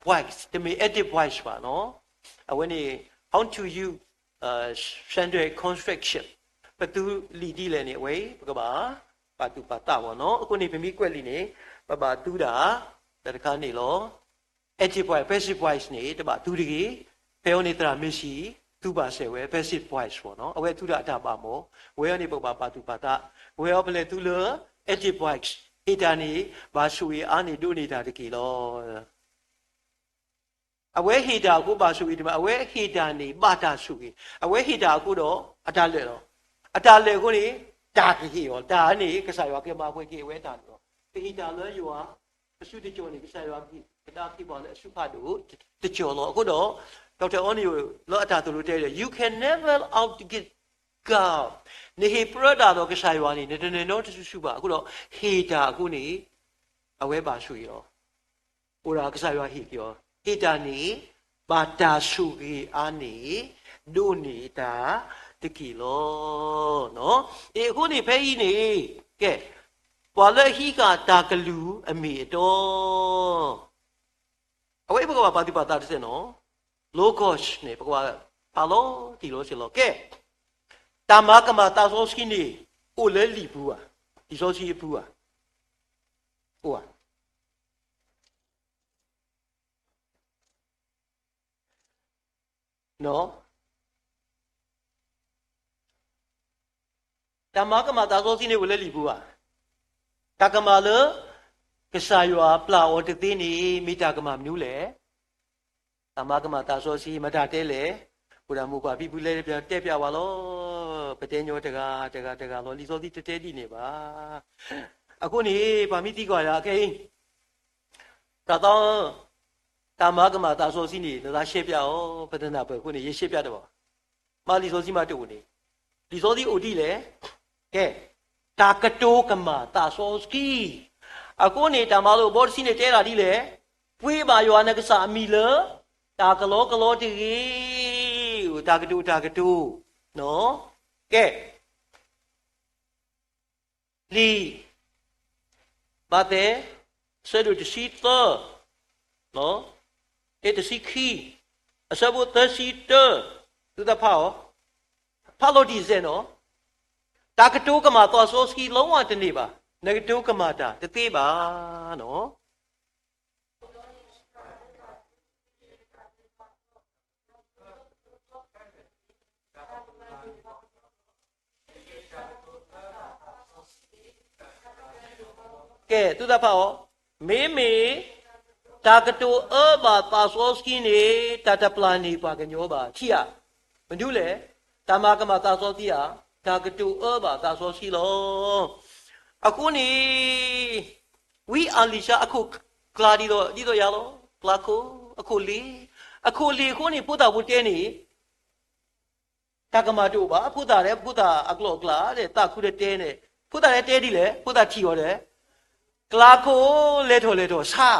voice တမ့ၢ် active voice ဘၣ်နီၤ. အဝဲန့ၣ် how to use, uh, sentence construction ပသူလံာ်ဒ်လဲၣ်န့ၣ် အဝဲ ပကဘၣ် ပာ်သူၣ်ပာ်သးဘၣ်နီၤ. အဃိန့ၣ် ပမ့ၢ်ကွဲးလံာ်န့ၣ် ပဘၣ်သူဒၣ် တၢ်တခါန့ၣ်လီၤ. active voice, passive voice န့ၣ် တဘၣ်သူတဂ့ၤ. ဖဲအံၤန့ၣ် သရၣ်မ့ၢ်ဆံး သူဘၣ်စဲးဝဲ passive voice ဘၣ်နီၤ. အဝဲသူဒၣ်အတၢ်ဘၣ်မီၤ, ဝဲအံၤန့ၣ် ပကဘၣ်ပာ်သူၣ်ပာ်သး, ဝဲအံၤပလဲၤသူလၢ active voice ဟ့ၣ်တၢ်န့ၣ် ဘၣ်ဆိၣ်ဂ့ၤအါန့ၢ်ဒိးန့ၢ်တၢ်တက့ၢ်လီၤ. အဝဲဟ့ၣ်တၢ်အဃိဘၣ်ဆိၣ်ဂ့ၤတမ့ၢ်, အဝဲဟ့ၣ်တၢ်န့ၣ် ဘၣ်တၢ်ဆိၣ်ဂ့ၤ, အဝဲဟ့ၣ်တၢ်အဃိဒီး အတၢ်လၢာ်လီၤ. အတၢ်လၢာ်အဃိန့ၣ် တၢ်ကဟ့ၣ်အီၤ, တၢ်န့ၣ် ကစၢ်ယွၤကမၤပှဲၤက့ၤအဝဲတၢ်န့ၣ်လီၤ. ပဟ့ၣ်တၢ်လၢယွၤ အစုတကၠီၣ်န့ၣ် ကစၢ်ယွၤကဟ့ၣ်ကဒါက့ၤပှၤလၢအစုဖးဒိၣ်တကၠီၣ်လီၤ. အဃိဒီး Doctor O'Neill လၢအတၢ်သိၣ်လိတဲဒီး you can never outgive God, နဟ့ၣ်ပြၢတၢ်ဒီးကစၢ်ယွၤန့ၣ် နတနၢၤနီတစုစုဘၣ်. အဃိဒီး ဟ့ၣ်တၢ်အဃိန့ၣ် အဝဲဘၣ်ဆိၣ်ဂ့ၤအီၤ, အိၣ်ဒၣ်ကစၢ်ယွၤဟ့ၣ်က့ၤအီၤ, ဟ့ၣ်တၢ်န့ၣ် ဘၣ်တၢ်ဆိၣ်ဂ့ၤအါန့ၣ် ဒိးန့ၢ်တၢ်တက့ၢ်လီၤ. အဃိန့ၣ်ဖဲအံၤန့ၣ် ကဲ ပှၤလၢအဟံးဃာ်တၢ်ကလုၢ်အမ့ၢ်အတီ အဝဲအံၤပကဘၣ်ပာ်သူၣ်ပာ်သးတစဲးနီၤ, Logos န့ၣ် ပကဘၣ်ပာ်လီၤတံၢ်လီၤဆဲးလီၤ. ကဲ တၢ်မၤကမၣ်သးစီဆှံန့ၣ် အိၣ်လၢလံာ်ပူၤဧါ, လံာ်စီဆှံအပူၤဧါ, အိၣ်ဧါ. တၢ်မၤကမၣ်သးစီဆှံန့ၣ်အိၣ်လၢလံာ်ပူၤဧါ. တၢ်ကမၣ်လၢ ကစၢ်ယွၤပျၢ်အီၤတသ့န့ၣ် မ့ၢ်တၢ်ကမၣ်မနုၤလဲၣ်. တၢ်မၤကမၣ်သးစီဆှံ မတၤတဲလဲၣ်. အိၣ်ဒၣ်မိၢ်ပၢ်ဖံဖုလၢတဲပျးဝဲလီၤ. ပတဲညီတဂၤတဂၤတဂၤလီၤ. လံာ်စီဆှံတတဲဒ်န့ၣ်ဘၣ်. အဃိန့ၣ် ပှၤမ့ၢ်သံကွၢ်ယၤခဲအံၤ သးသီဧၢ, တၢ်မၤကမၣ်သးစီဆှံန့ၣ် နသးရှဲပျးအီၤ, ပတနၢ်ပၢၢ်အဃိန့ၣ် ယရှဲပျးတဘၣ်. မ့ၢ်လံာ်စီဆှံမ့ၢ်တအိၣ်န့ၣ်, လံာ်စီဆှံအိၣ်ဒ်လဲၣ်. ကဲ, တၢ်ကတိၤကမၣ်သးစီဆှံ. အဃိန့ၣ် တၢ်မၤလိာ်အဘီတဆံန့ၣ်တဲဒၣ်ဒ်လဲၣ်, ပှ့ၤဘၣ်ယွၤနကစၢ်အမံၤလၢ တၢ်ကလီကလီတဂ့ၤ. တၢ်ကတိၤတၢ်ကတိၤ, ကဲ လံာ်မးသဲ အဆၢဒိၣ်တဆံသၢ, တဆံခံ, အဆၢဖိသၢဆံတၢ, သုသးဖးအီၤ, ဖးလီၤတံၢ်စဲးနီၤ, တၢ်ကတိၤကမၣ်သးစီဆှံလီၤဝဲတန့ၢ်ဘၣ်, နကတိၤကမၣ်တၢ်တသ့ဘၣ်နီၤ. ကဲ, သုသးဖးအီၤ, မ့မ့ၢ် တၢ်ကတိၤအၢဘၣ်သးစီဆှံန့ၣ် တၢ်တပျၢ်န့ၢ်ပှၤကညီဘၣ်. ထံဧါ, မနုၤလဲၣ်, တၢ်မၤကမၣ်သးစီဆှံဧါ, တၢ်ကတိၤအၢဘၣ်သးစီဆှံလီၤ. အဃိန့ၣ် ဝံအၤလံၤၡါအခိၣ်ကျါဒ်သိး ဒ်သိးယၤလီၤ. ကျါခိၣ်, အခိၣ်လ့ၤ, အခိၣ်လ့ၤအဃိန့ၣ် ဖိသၣ်ဖိတဲန့ၣ် တၢ်ကမၣ်တအိၣ်ဘၣ်. ဖိသၣ်ဒီး ဖိသၣ်အကျိာ်အကျါဒီး သးခုတတဲန့ၣ် ဖိသၣ်တဲဒ်လဲၣ်, ဖိသၣ်ထံၣ်အီၤဒီး ကျါခိၣ်လဲၤထီၣ်လဲၤထီၣ်ဆါ.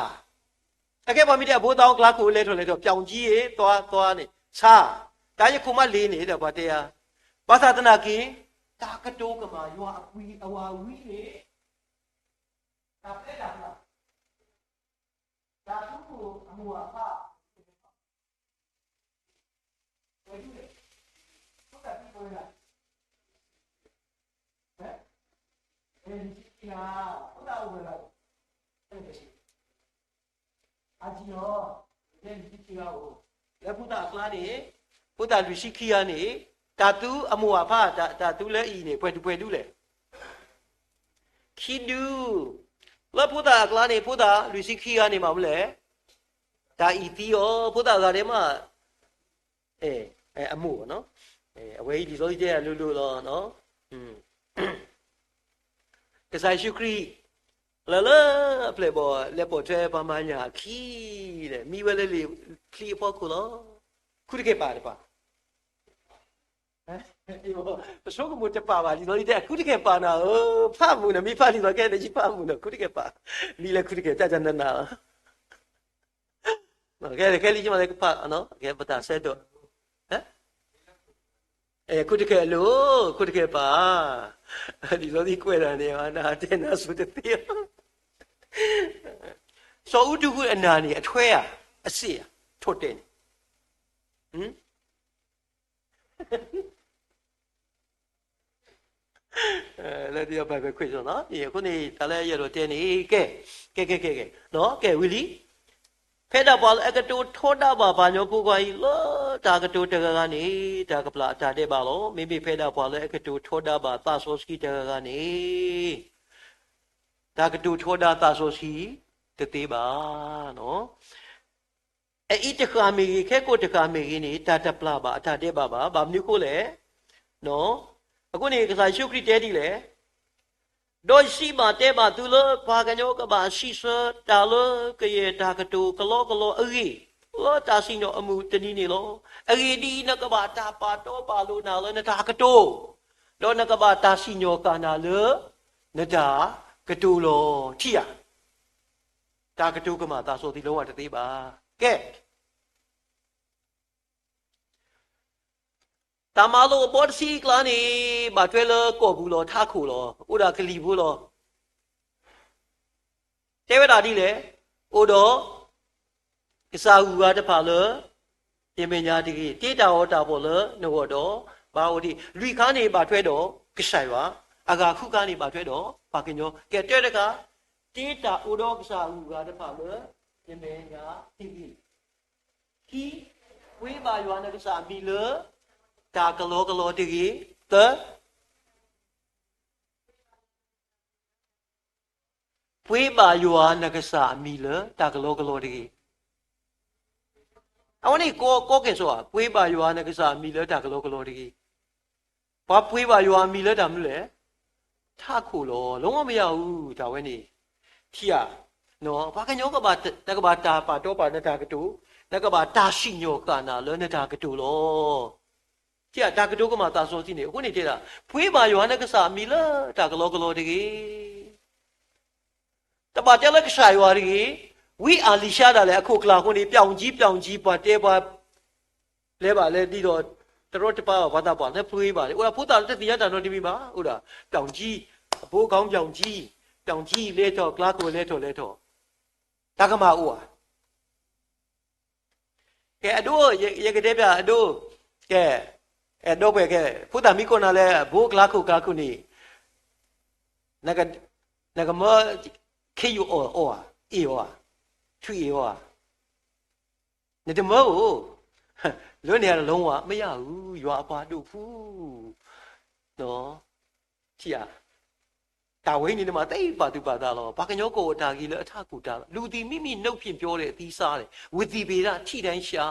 အခဲပှၤမ့ၢ်တဲအဖိသၣ် ကျါခိၣ်လဲၤထီၣ်လဲၤထီၣ် ပြောင်းကြီး သွားသွားန့ၣ် ဆါ, တၢ်ယခိၣ်မးလ့ၤန့ၣ်ဒီးပှၤတဲဧါ. ဘၣ်ဆၣ်သနာ်က့ တၢ်ကတိၤကမၣ်ယွၤအပှံၤအဝၤဝံၤန့ၣ် တၢ်ဖဲဒၣ် တၢ်သူခိၣ်အမိၢ်အပၢ် လၢဖိသၣ်အကျါန့ၣ် ဖိသၣ်လွံၢ်ဆံခံဂၤန့ၣ် တၢ်သူအမိၢ်အပၢ် တၢ်သူလၢအံၤန့ၣ် ပှဲၤဒူပှဲၤဒူလဲၣ်. ခံဒူ, လၢဖိသၣ်အကျါန့ၣ် ဖိသၣ်လွံၢ်ဆံခံဂၤန့ၣ် မၤမနုၤလဲၣ်. တၢ်အံၤသံအီၤ ဖိသၣ်အဂၤဒဲးမး အမိၢ်, အဝဲအံၤလံာ်စီဆှံတဲအလိၤလိၤလီၤ. ကစၢ်ယ့ၣ်ၡူးခရံာ် လၢလၢအပျဲၢ်ဘီၣ် လဲၤပိာ်ထွဲပှၤမၤညၣ်အချံ, မံဝဲလၢလံာ်ချံအဖီခိၣ်လီၤ. ခူတကဲၢ်ပာ်တပာ် ပဆိကမိၣ်တပာ်ဘၣ် လံာ်စီဆှံတဲ ခူတကဲၢ်ပာ်နၤဧၢ, ဖးမုာ်နၤ မ့ၢ်ဖးလံာ်စီဆှံ နယဖးမုာ်နၤ ခူတကဲၢ်ပာ်, မံလၢခူတကဲၢ် တၢ်တနၤနၤလီၤ. ခဲလံာ်ကမၤလၢကဖး ပတၢ်ဆၢကတီၢ် ခူတကဲၢ်အလိၤ ခူတကဲၢ်ပာ်, လံာ်စီဆှံကွဲးတၢ်န့ၣ် နတဲနၤဆိတသ့လီၤ. စီၤအူတူဟူအနၢ်န့ၣ် အထွဲဧါ, အစ့ၣ်ဧါ, ထိၣ်တဲာ်န့ၣ် လၢ Bible quiz လီၤ. အဃိန့ၣ် တၢ်လၢယအဲၣ်ဒိးတဲန့ၣ် ကဲ, ကဲ, ကဲ, ကဲ, ကဲ, ကဲ, ဝံၤလံ. ဖဲဒၣ်ပှၤလၢအကတိၤထီဒါဘၣ်ပှၤကညီဖိခွါအံၤ လၢတၢ်ကတိၤတဂၤဂၤန့ၣ် တၢ်ကပျၢ်အတၢ်ဒဲးဘးလီၤ. မ့မ့ၢ်ဖဲဒၣ်ပှၤလၢအကတိၤထီဒါဘၣ်သးစီဆှံတဂၤဂၤန့ၣ် တၢ်ကတိၤထီဒါသးစီဆှံတသ့ဘၣ်. အအံၤတဃၣ်မ့ၢ်ဂ့ၤ ခဲကိာ်တဃၣ်မ့ၢ်ဂ့ၤန့ၣ် တၢ်တပျၢ်ဘၣ် အတၢ်ဒဲးဘးဘၣ်. ဘၣ်မနုၤအဃိလဲၣ်. အဃိန့ၣ် ကစၢ်ယ့ၣ်ၡူးခရံာ်တဲဒ်လဲၣ်. ဒီးယစံးဘၣ်တဲဘၣ်သုလၢ ပှၤကညီကဘၣ်စံးဆၢတၢ်လၢကယဲၢ်တၢ်ကတိၤကလီကလီအဂ့ၢ်, လၢတၢ်စံၣ်ညီၣ်အမုၢ်တနံၤန့ၣ်လီၤ. အဂ့ၢ်ဒ်အံၤ, နကဘၣ်တၢ်ပာ်တီပာ်လိၤနၤလၢနတၢ်ကတိၤ, ဒီးနကဘၣ်တၢ်စံၣ်ညီၣ်ဃၣ်နၤလၢနတၢ်ကတိၤလီၤ. ထံၣ်ဧါ. တၢ်ကတိၤကမၤသးစီဆှံလီၤဝဲတသ့ဘၣ်. ကဲ တၢ်မၤလိာ်အဘီတဆံအကျါန့ၣ် ဘၣ်ထွဲလၢကီၢ်ပူၤလီၤ ထးခိၣ်လီၤ အိၣ်ဒၣ်ကလံၤဖိလီၤ. တဲဝဲဒၣ်ဒ်လဲၣ်. အိၣ်ဒီးကစၢ်အဂုၤအဂၤတဖၣ်လၢ ယမဲာ်ညါတဂ့ၤ, တ့တၢ်အီၣ်တၢ်အီလၢနဂီၢ်ဒီး ဘၣ်အိၣ်တ့ၢ်. လွံၢ်ခါန့ၣ်ဘၣ်ထွဲဒီးကစၢ်ယွၤ, အဂၤဃုခါန့ၣ်ဘၣ်ထွဲဒီးပှၤကညီ. ကဲ တၢတခါ, တ့တၢ်အိၣ်ဒီးကစၢ်အဂုၤအဂၤတဖၣ်လၢ ယမဲာ်ညါတဂ့ၤ. ခံ, ပှ့ၤဘၣ်ယွၤနကစၢ်အမံၤလၢ တၢ်ကလီကလီတဂ့ၤ. သၢ, ပှ့ၤဘၣ်ယွၤနကစၢ်အမံၤလၢတၢ်ကလီကလီတဂ့ၤ. အဝဲန့ၣ်ကီကဲၣ်ဆိးဧါ, ပှ့ၤဘၣ်ယွၤနကစၢ်အမံၤလၢတၢ်ကလီကလီတဂ့ၤ. ပှၤပှ့ၤဘၣ်ယွၤအမံၤလၢတၢ်မနုၤလဲၣ်. ထးခိၣ်လီၤ. လီၤမ့ၢ်ယၤအူ တၢ်ဝဲန့ၣ် ထံၣ်ဧါ. ပှၤကညီကဘၣ် နကဘၣ်တၢ်ပာ်တီပာ်နတၢ်ကတိၤ, နကဘၣ်တၢ်စံၣ်ညီၣ်ဃၣ်နၤလၢနတၢ်ကတိၤလီၤ. ထံၣ်ဧါ, တၢ်ကတိၤကမၤသးစီဆှံန့ၣ် အဃိန့ၣ်တဲဒၣ် ပှ့ၤဘၣ်ယွၤနကစၢ်အမံၤလၢတၢ်ကလီကလီတဂ့ၤ. တဘၣ်တဲလၢကစၢ်ယွၤတဂ့ၤ. ဝံအၤလံၤၡါဒၣ်လဲာ် အခိၣ်ကျၢ်အဃိန့ၣ် ပျောက်ကြီး ပျောက်ကြီး ပှၤတဲပှၤ လဲၤဘၣ်လဲၤဒ်ဒီး တရီတပါဘၣ် ပှၤသးပှၢ်လၢပှ့ၤဘၣ်န့ၣ် အိၣ်ဒၣ်ဖိသၣ်လၢတသ့ၣ်ညါတၢ်နီတမံၤဘၣ် အိၣ်ဒၣ် ပျောက်ကြီး, အဘိခေါင်းပျောက်ကြီး, ပျောက်ကြီး လဲၤထီၣ် ကျါခိၣ်လဲၤထီၣ်လဲၤထီၣ်, တၢ်ကမၣ်အိၣ်ဧါ. ကဲ အဒိ ယကတဲဘၣ်အဒိ, ကဲ အဲ ဒီပုၢ်ဝဲၢ်ကဲ ဖိသၣ်မံကိးနၤလၢ ဘိကျါခိၣ်ကျါခိၣ်န့ၣ် နကမၢ ခ့ယုၢ်အီၣ်အီၣ်ဧါ, အ့ၣ်အီၣ်ဧါ, ထွံၣ်အ့ၣ်အီၣ်ဧါ, နတမၢဧိၤ, လၢန့ၣ်အတလီၤဝါ မ့ၢ်ယၤဧူ ယွၤအပှၤဒိၣ်ဖု ထံၣ်ဧါ. တၢ်ဝဲအံၤန့ၣ် နမၤသ့ပာ်သူၣ်ပာ်သးလီၤ. ပှၤကညီကအိၣ်တၢ်ဂ့ၤလၢအထးခိၣ်တၢ်လီၤ. လူၤသံးမံမံ နှုတ်ဖြင့်ပြောတဲ့အသံစါလဲၣ်, ဝံသံးပ့ၤဒၣ် ထံၣ်တၢ်ရှါ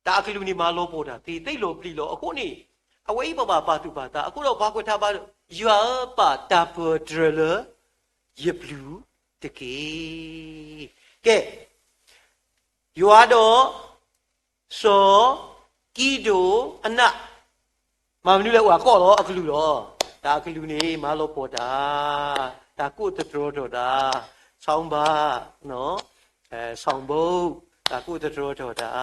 တၢ်အကလုၢ်န့ၣ်မၤလီၤပှီၢ်တၢ်သ့ သ့လီၤပျံၤလီၤ. အဃိန့ၣ် အဝဲအံၤပဘၣ်ပာ်သူၣ်ပာ်သး အဃိဒီးပှၤကွဲးထါဘၣ် ယွၤဧၢ ပာ်တၢ်ပၢၢ်တြၢၤလၢ ယပျုၤတက့ၢ်. ကဲ ယွၤဒီး စီၤ ကံဒိၣ်အနး မၤမနုၤလဲၣ် အိၣ်အကီၢ်လီၤ အကလုၢ်လီၤ. တၢ်အကလုၢ်န့ၣ် မၤလီၤပှီၢ်တၢ်, တၢ်ကိးသတြီထီၣ်တၢ်, ဆီဘၣ်, ဆီဘိ, တၢ်ကိးသတြီထီၣ်တၢ်,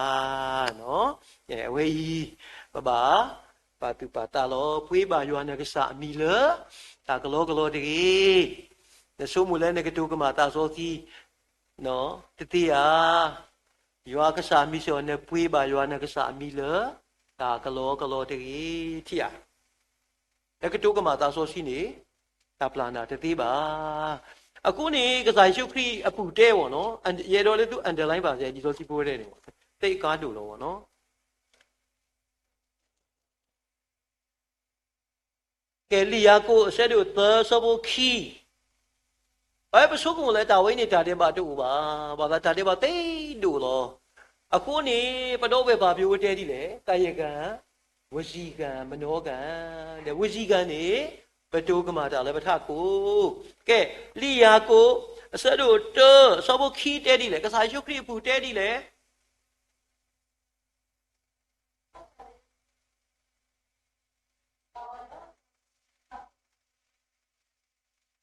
အဝဲအံၤ ပဘၣ် ပာ်သူၣ်ပာ်သးလီၤ. ပှ့ၤဘၣ်ယွၤနကစၢ်အမံၤလၢ တၢ်ကလီကလီတဂ့ၤ. နဆိကမိၣ်လၢနကတိၤကမၣ်သးစီဆှံ တသ့ဧါ. ယွၤကစၢ်အမံၤစ့ၢ်ကီး နပှ့ၤဘၣ်ယွၤနကစၢ်အမံၤလၢ တၢ်ကလီကလီတဂ့ၤ ထံၣ်ဧါ. နကတိၤကမၣ်သးစီဆှံန့ၣ် တၢ်ပျၢ်နၤတသ့ဘၣ်. အဃိန့ၣ် ကစၢ်ယ့ၣ်ၡူးခရံာ်အပူၤတဲအီၤနီၤ, ယအဲၣ်ဒိးလၢသု underline ဘၣ် ဒ်သိးသုပဝဲဒၣ်န့ၣ် သ့ၣ်ကါဒိၣ်လီၤနီၤ. ကဲ လံာ်ယၤကိာ်အဆၢဒိၣ်သၢအဆၢဖိခံ, ပဝဲပဆိကမိၣ်လၢတၢ်ဝဲန့ၣ်တၢ်ဒဲးဘးတအိၣ်ဘၣ်, ဘၣ်ဆၣ်တၢ်ဒဲးဘးသ့ဒိၣ်လီၤ. အဃိန့ၣ် ပဒီပုၢ်ဝဲၢ်ပာ်ဖှိၣ်ဝဲတဲဒ်လဲၣ်, ကာယကံ, ဝစီကံ, မနောကံ, ဒီးဝစီကံန့ၣ် ပတိၤကမၣ်တၢ်လၢပထးခိၣ်. ကဲ လံာ်ယၤကိာ်အဆၢဒိၣ်တၢ အဆၢဖိခံတဲဒ်လဲၣ်, ကစၢ်ယ့ၣ်ၡူးခရံာ်အပူၤတဲဒ်လဲၣ်.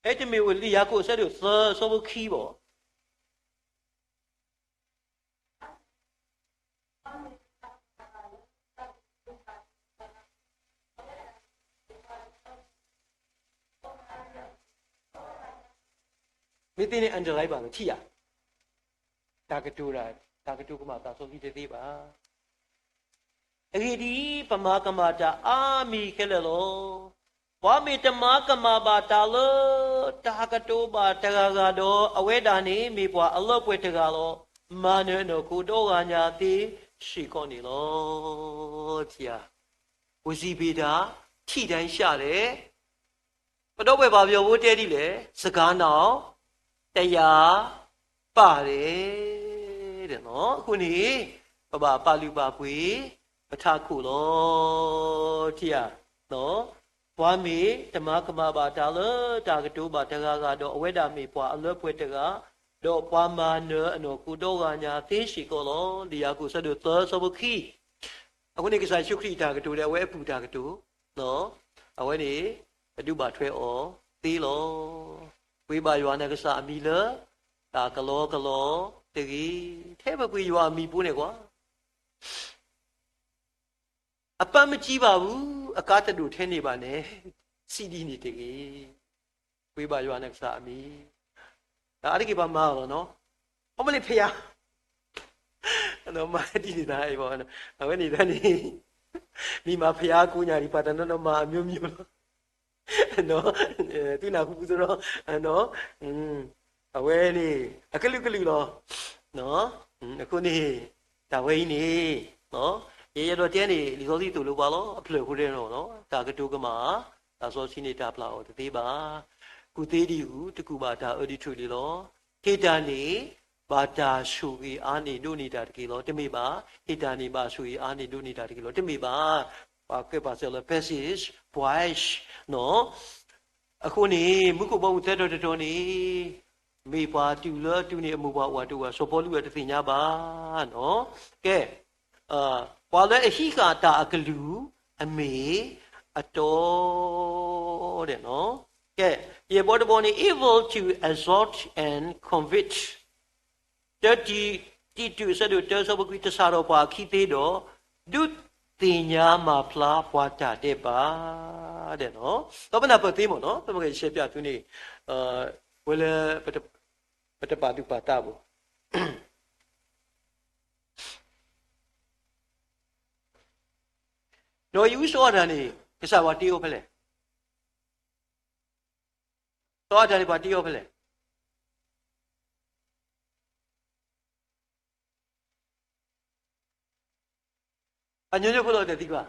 အဲ တမ့ၢ်ဝဲလံာ်ယၤကိာ်အဆၢဒိၣ်သၢအဆၢဖိခံဘၣ်. မ့ၢ်သ့န့ၣ် underline ဘၣ်လီၤ ထံၣ်ဧါ. တၢ်ကတိၤ, တၢ်ကတိၤကမၣ်သးစီဆှံတသ့ဘၣ်. အဂ့ၢ်ဒ်အံၤ, ပမၤကမၣ်တၢ်အါမံၤခဲလၢာ်လီၤ. ပှၤမ့ၢ်တမၤကမၣ်ဘၣ်တၢ်လၢ တၢ်ကတိၤဘၣ်တဂၤဂၤဒီး အဝဲဒၣ်န့ၣ်မ့ၢ်ပှၤအလၢပှဲၤတဂၤလီၤ. မၤနၢၤအနီၢ်ခိဒီဂၤညါသ့စ့ၢ်ကီးန့ၣ်လီၤ. ထံၣ်ဧါ. ဝံသးစူၤဘၣ်တၢ် ထံၣ်တၢ်ရှဲလဲၣ်. ပဒီပုၢ်ဝဲၢ်ပှၤပယီၤဖိတဲဒ်လဲၣ်, စကားနာ် တစ်ရာ, ပၢ်ဒဲး, အဃိန့ၣ် ပဘၣ်ပာ်လုၢ်ပာ်ပှ့ၤ ပထးခိၣ်လီၤ. ထံဧါ, ပှၤမ့ၢ်တမၤကမၣ်ဘၣ်တၢ်လၢတၢ်ကတိၤဘၣ်တဂၤဂၤဒီး အဝဲဒၣ်မ့ၢ်ပှၤအလၢပှဲၤတဂၤ, ဒီးပှၤမၤနၢၤအနီၢ်ခိဒီဂၤညါသ့စ့ၢ်ကီးလီၤ. လံာ်ယၤကိာ်အဆၢဒိၣ်သၢအဆၢဖိခံ. အဃိန့ၣ် ကစၢ်ယ့ၣ်ၡူးခရံာ်အတၢ်ကတိၤဒီး အဝဲအပုၢ်တၢ်ကတိၤ အဝဲန့ၣ် ပဒုးဘၣ်ထွဲအီၤသ့လီၤ. ပှ့ၤဘၣ်ယွၤနကစၢ်အမံၤလၢ တၢ်ကလီကလီတဂ့ၤ. ထဲပပှ့ၤယွၤအမံၤဖိန့ၣ်ကွၢ်, အပၢ်မစံးဘၣ်ဘူး, အကါတဒိၣ်ထဲန့ၣ်ဘၣ်န့ၣ်, စံးဒ်န့ၣ်တဂ့ၤ. ပှ့ၤဘၣ်ယွၤနကစၢ်အမံၤ, တၢ်အါတက့ၢ်ပှၤမၤအီၤလီၤနီၤ. အမ့ၢ်လၢဖယါ မၤဒ်န့ၣ်တၢ်အံၤဘၣ်, အဝဲန့ၣ်တၢ်န့ၣ် မ့ၢ်မၤဖယါကိးညါဒံး ပှၤတနီၤနီၤမၤအမျိုးမျိုးလီၤ. သုနၢ်ဟူပူၤသရီ, အဝဲန့ၣ် အကလုာ်ကလုာ်လီၤ. အဃိန့ၣ် တၢ်ဝဲအံၤန့ၣ် ယအဲၣ်ဒိးတဲန့ၣ် လံာ်စီဆှံသိၣ်လိပှၤလီၤ. အဖျၢၣ်အဃိန့ၣ် တၢ်ကတိၤကမၣ်, တၢ်စီဆှံန့ၣ်တၢ်ပျၢ်အီၤတသ့ဘၣ်. ကူၣ်သ့ဒံးအူ, တကူၣ်ဘၣ်တၢ်အၢဒံးထူၣ်ဒံးလီၤ. ဟ့ၣ်တၢ်န့ၣ် ဘၣ်တၢ်ဆိၣ်ဂ့ၤအါန့ၢ်ဒိးန့ၢ်တၢ်တက့ၢ်လီၤ. တမ့ၢ်ဘၣ်, ဟ့ၣ်တၢ်န့ၣ်ဘၣ်ဆိၣ်ဂ့ၤအါန့ၢ်ဒိးန့ၢ်တၢ်တက့ၢ်လီၤ. တမ့ၢ်ဘၣ်, ပှၤကဲပှၤစၢၤလၢ passage, voyage နီၤ. အဃိန့ၣ် မူခိၣ်ဘီမုၢ်သၢတီၤတတီၤန့ၣ် မ့ၢ်ပှၤတုၤလၢအတုၤန့ၣ် အမိၢ်ပှၢ်အိၣ်အတအိၣ် စီၤပီလူးအတသ့ၣ်ညါဘၣ်နီၤ. ကဲ, ပှၤလၢအဟံးဃာ်တၢ်အကလုၢ် အမ့ၢ်အတီ ကဲ, ယဲၢ်ဘီတဘီန့ၣ် able to exhort and convict. တၢတံတူး အဆၢဒိၣ်တၢ အဆၢဖိခွံ, တစးထီၣ်ပှၤအခံသ့ဒီး ဒုးသ့ၣ်ညါမၤဖျါပှၤတၢ်ဒဲးဘး ဒီးပနၢ်ပၢၢ်သ့မ့ၢ်နီၤ, ပမ့ၢ်ကဆဲးပၠးသုန့ၣ် ဝဲလၢ ပတပာ်သူၣ်ပာ်သးဘၣ်. နီၢ်အံၤအူစီၤအၤဒၣ်န့ၣ် ကစၢ်ယွၤတ့အီၤဖဲလဲၣ်. စီၤအၤဒၣ်န့ၣ် ပှၤတ့အီၤဖဲလဲၣ်. အညီညီဖိလီၤတသံဘၣ်.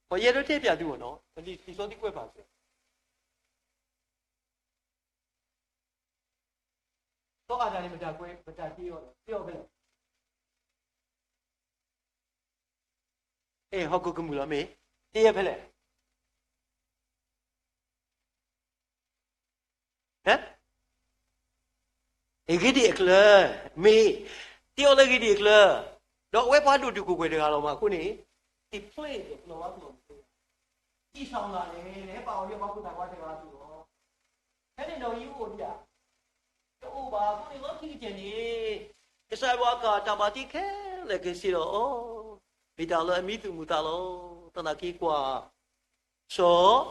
ပှၤယဲဒိးတဲပၠးသုအီၤနီၤ, လံာ်စီဆှံကွဲးဖးစဲး စီၤအၤဒၣ်န့ၣ် မတၤကွဲး မတၤတ့အီၤလဲၣ်, တ့အီၤဖဲလဲၣ်. အဲၣ် ဟီၣ်ခိၣ်ကမူၣ်လီၤမ့ၢ်, တ့အီၤဖဲလဲၣ်. ဟဲ, ဂ့ၤဒ့ၣ်အကျၢၤ, မ့ၢ်, တ့အီၤလၢဂ့ၤဒ့ၣ်အကျၢၤ, ဒီးအဝဲပှၤဒိၣ်တုာ်ခိၣ်ပှဲၤတဂၤလီၤမးအဃိန့ၣ်, တ့ဖျ့ဒီးကျီၤဝါကျီၤမုၣ်, တံၢ်ဆၣ်လၢ်လဲၣ်, ဟဲပာ်အီၤယဲၢ်ပှၤခိၣ်သၣ်ခွါတဂၤအသိးလီၤ. ဖဲန့ၣ်နီၢ်အံၤအိၣ်ဒံးဧါ, တအိၣ်ဘၣ်အဃိန့ၣ် လီၢ်ခံကတၢၢ်န့ၣ်, ကစၢ်ယွၤအကၢ်တၢ်ဘၣ်တ့ခဲလၢာ်ကစ့ဒီးအီၤ, မ့ၢ်တၢ်လၢအမံသူၣ်မုာ်သးလီၤ. သနာ်က့ကွၢ်, စီၤ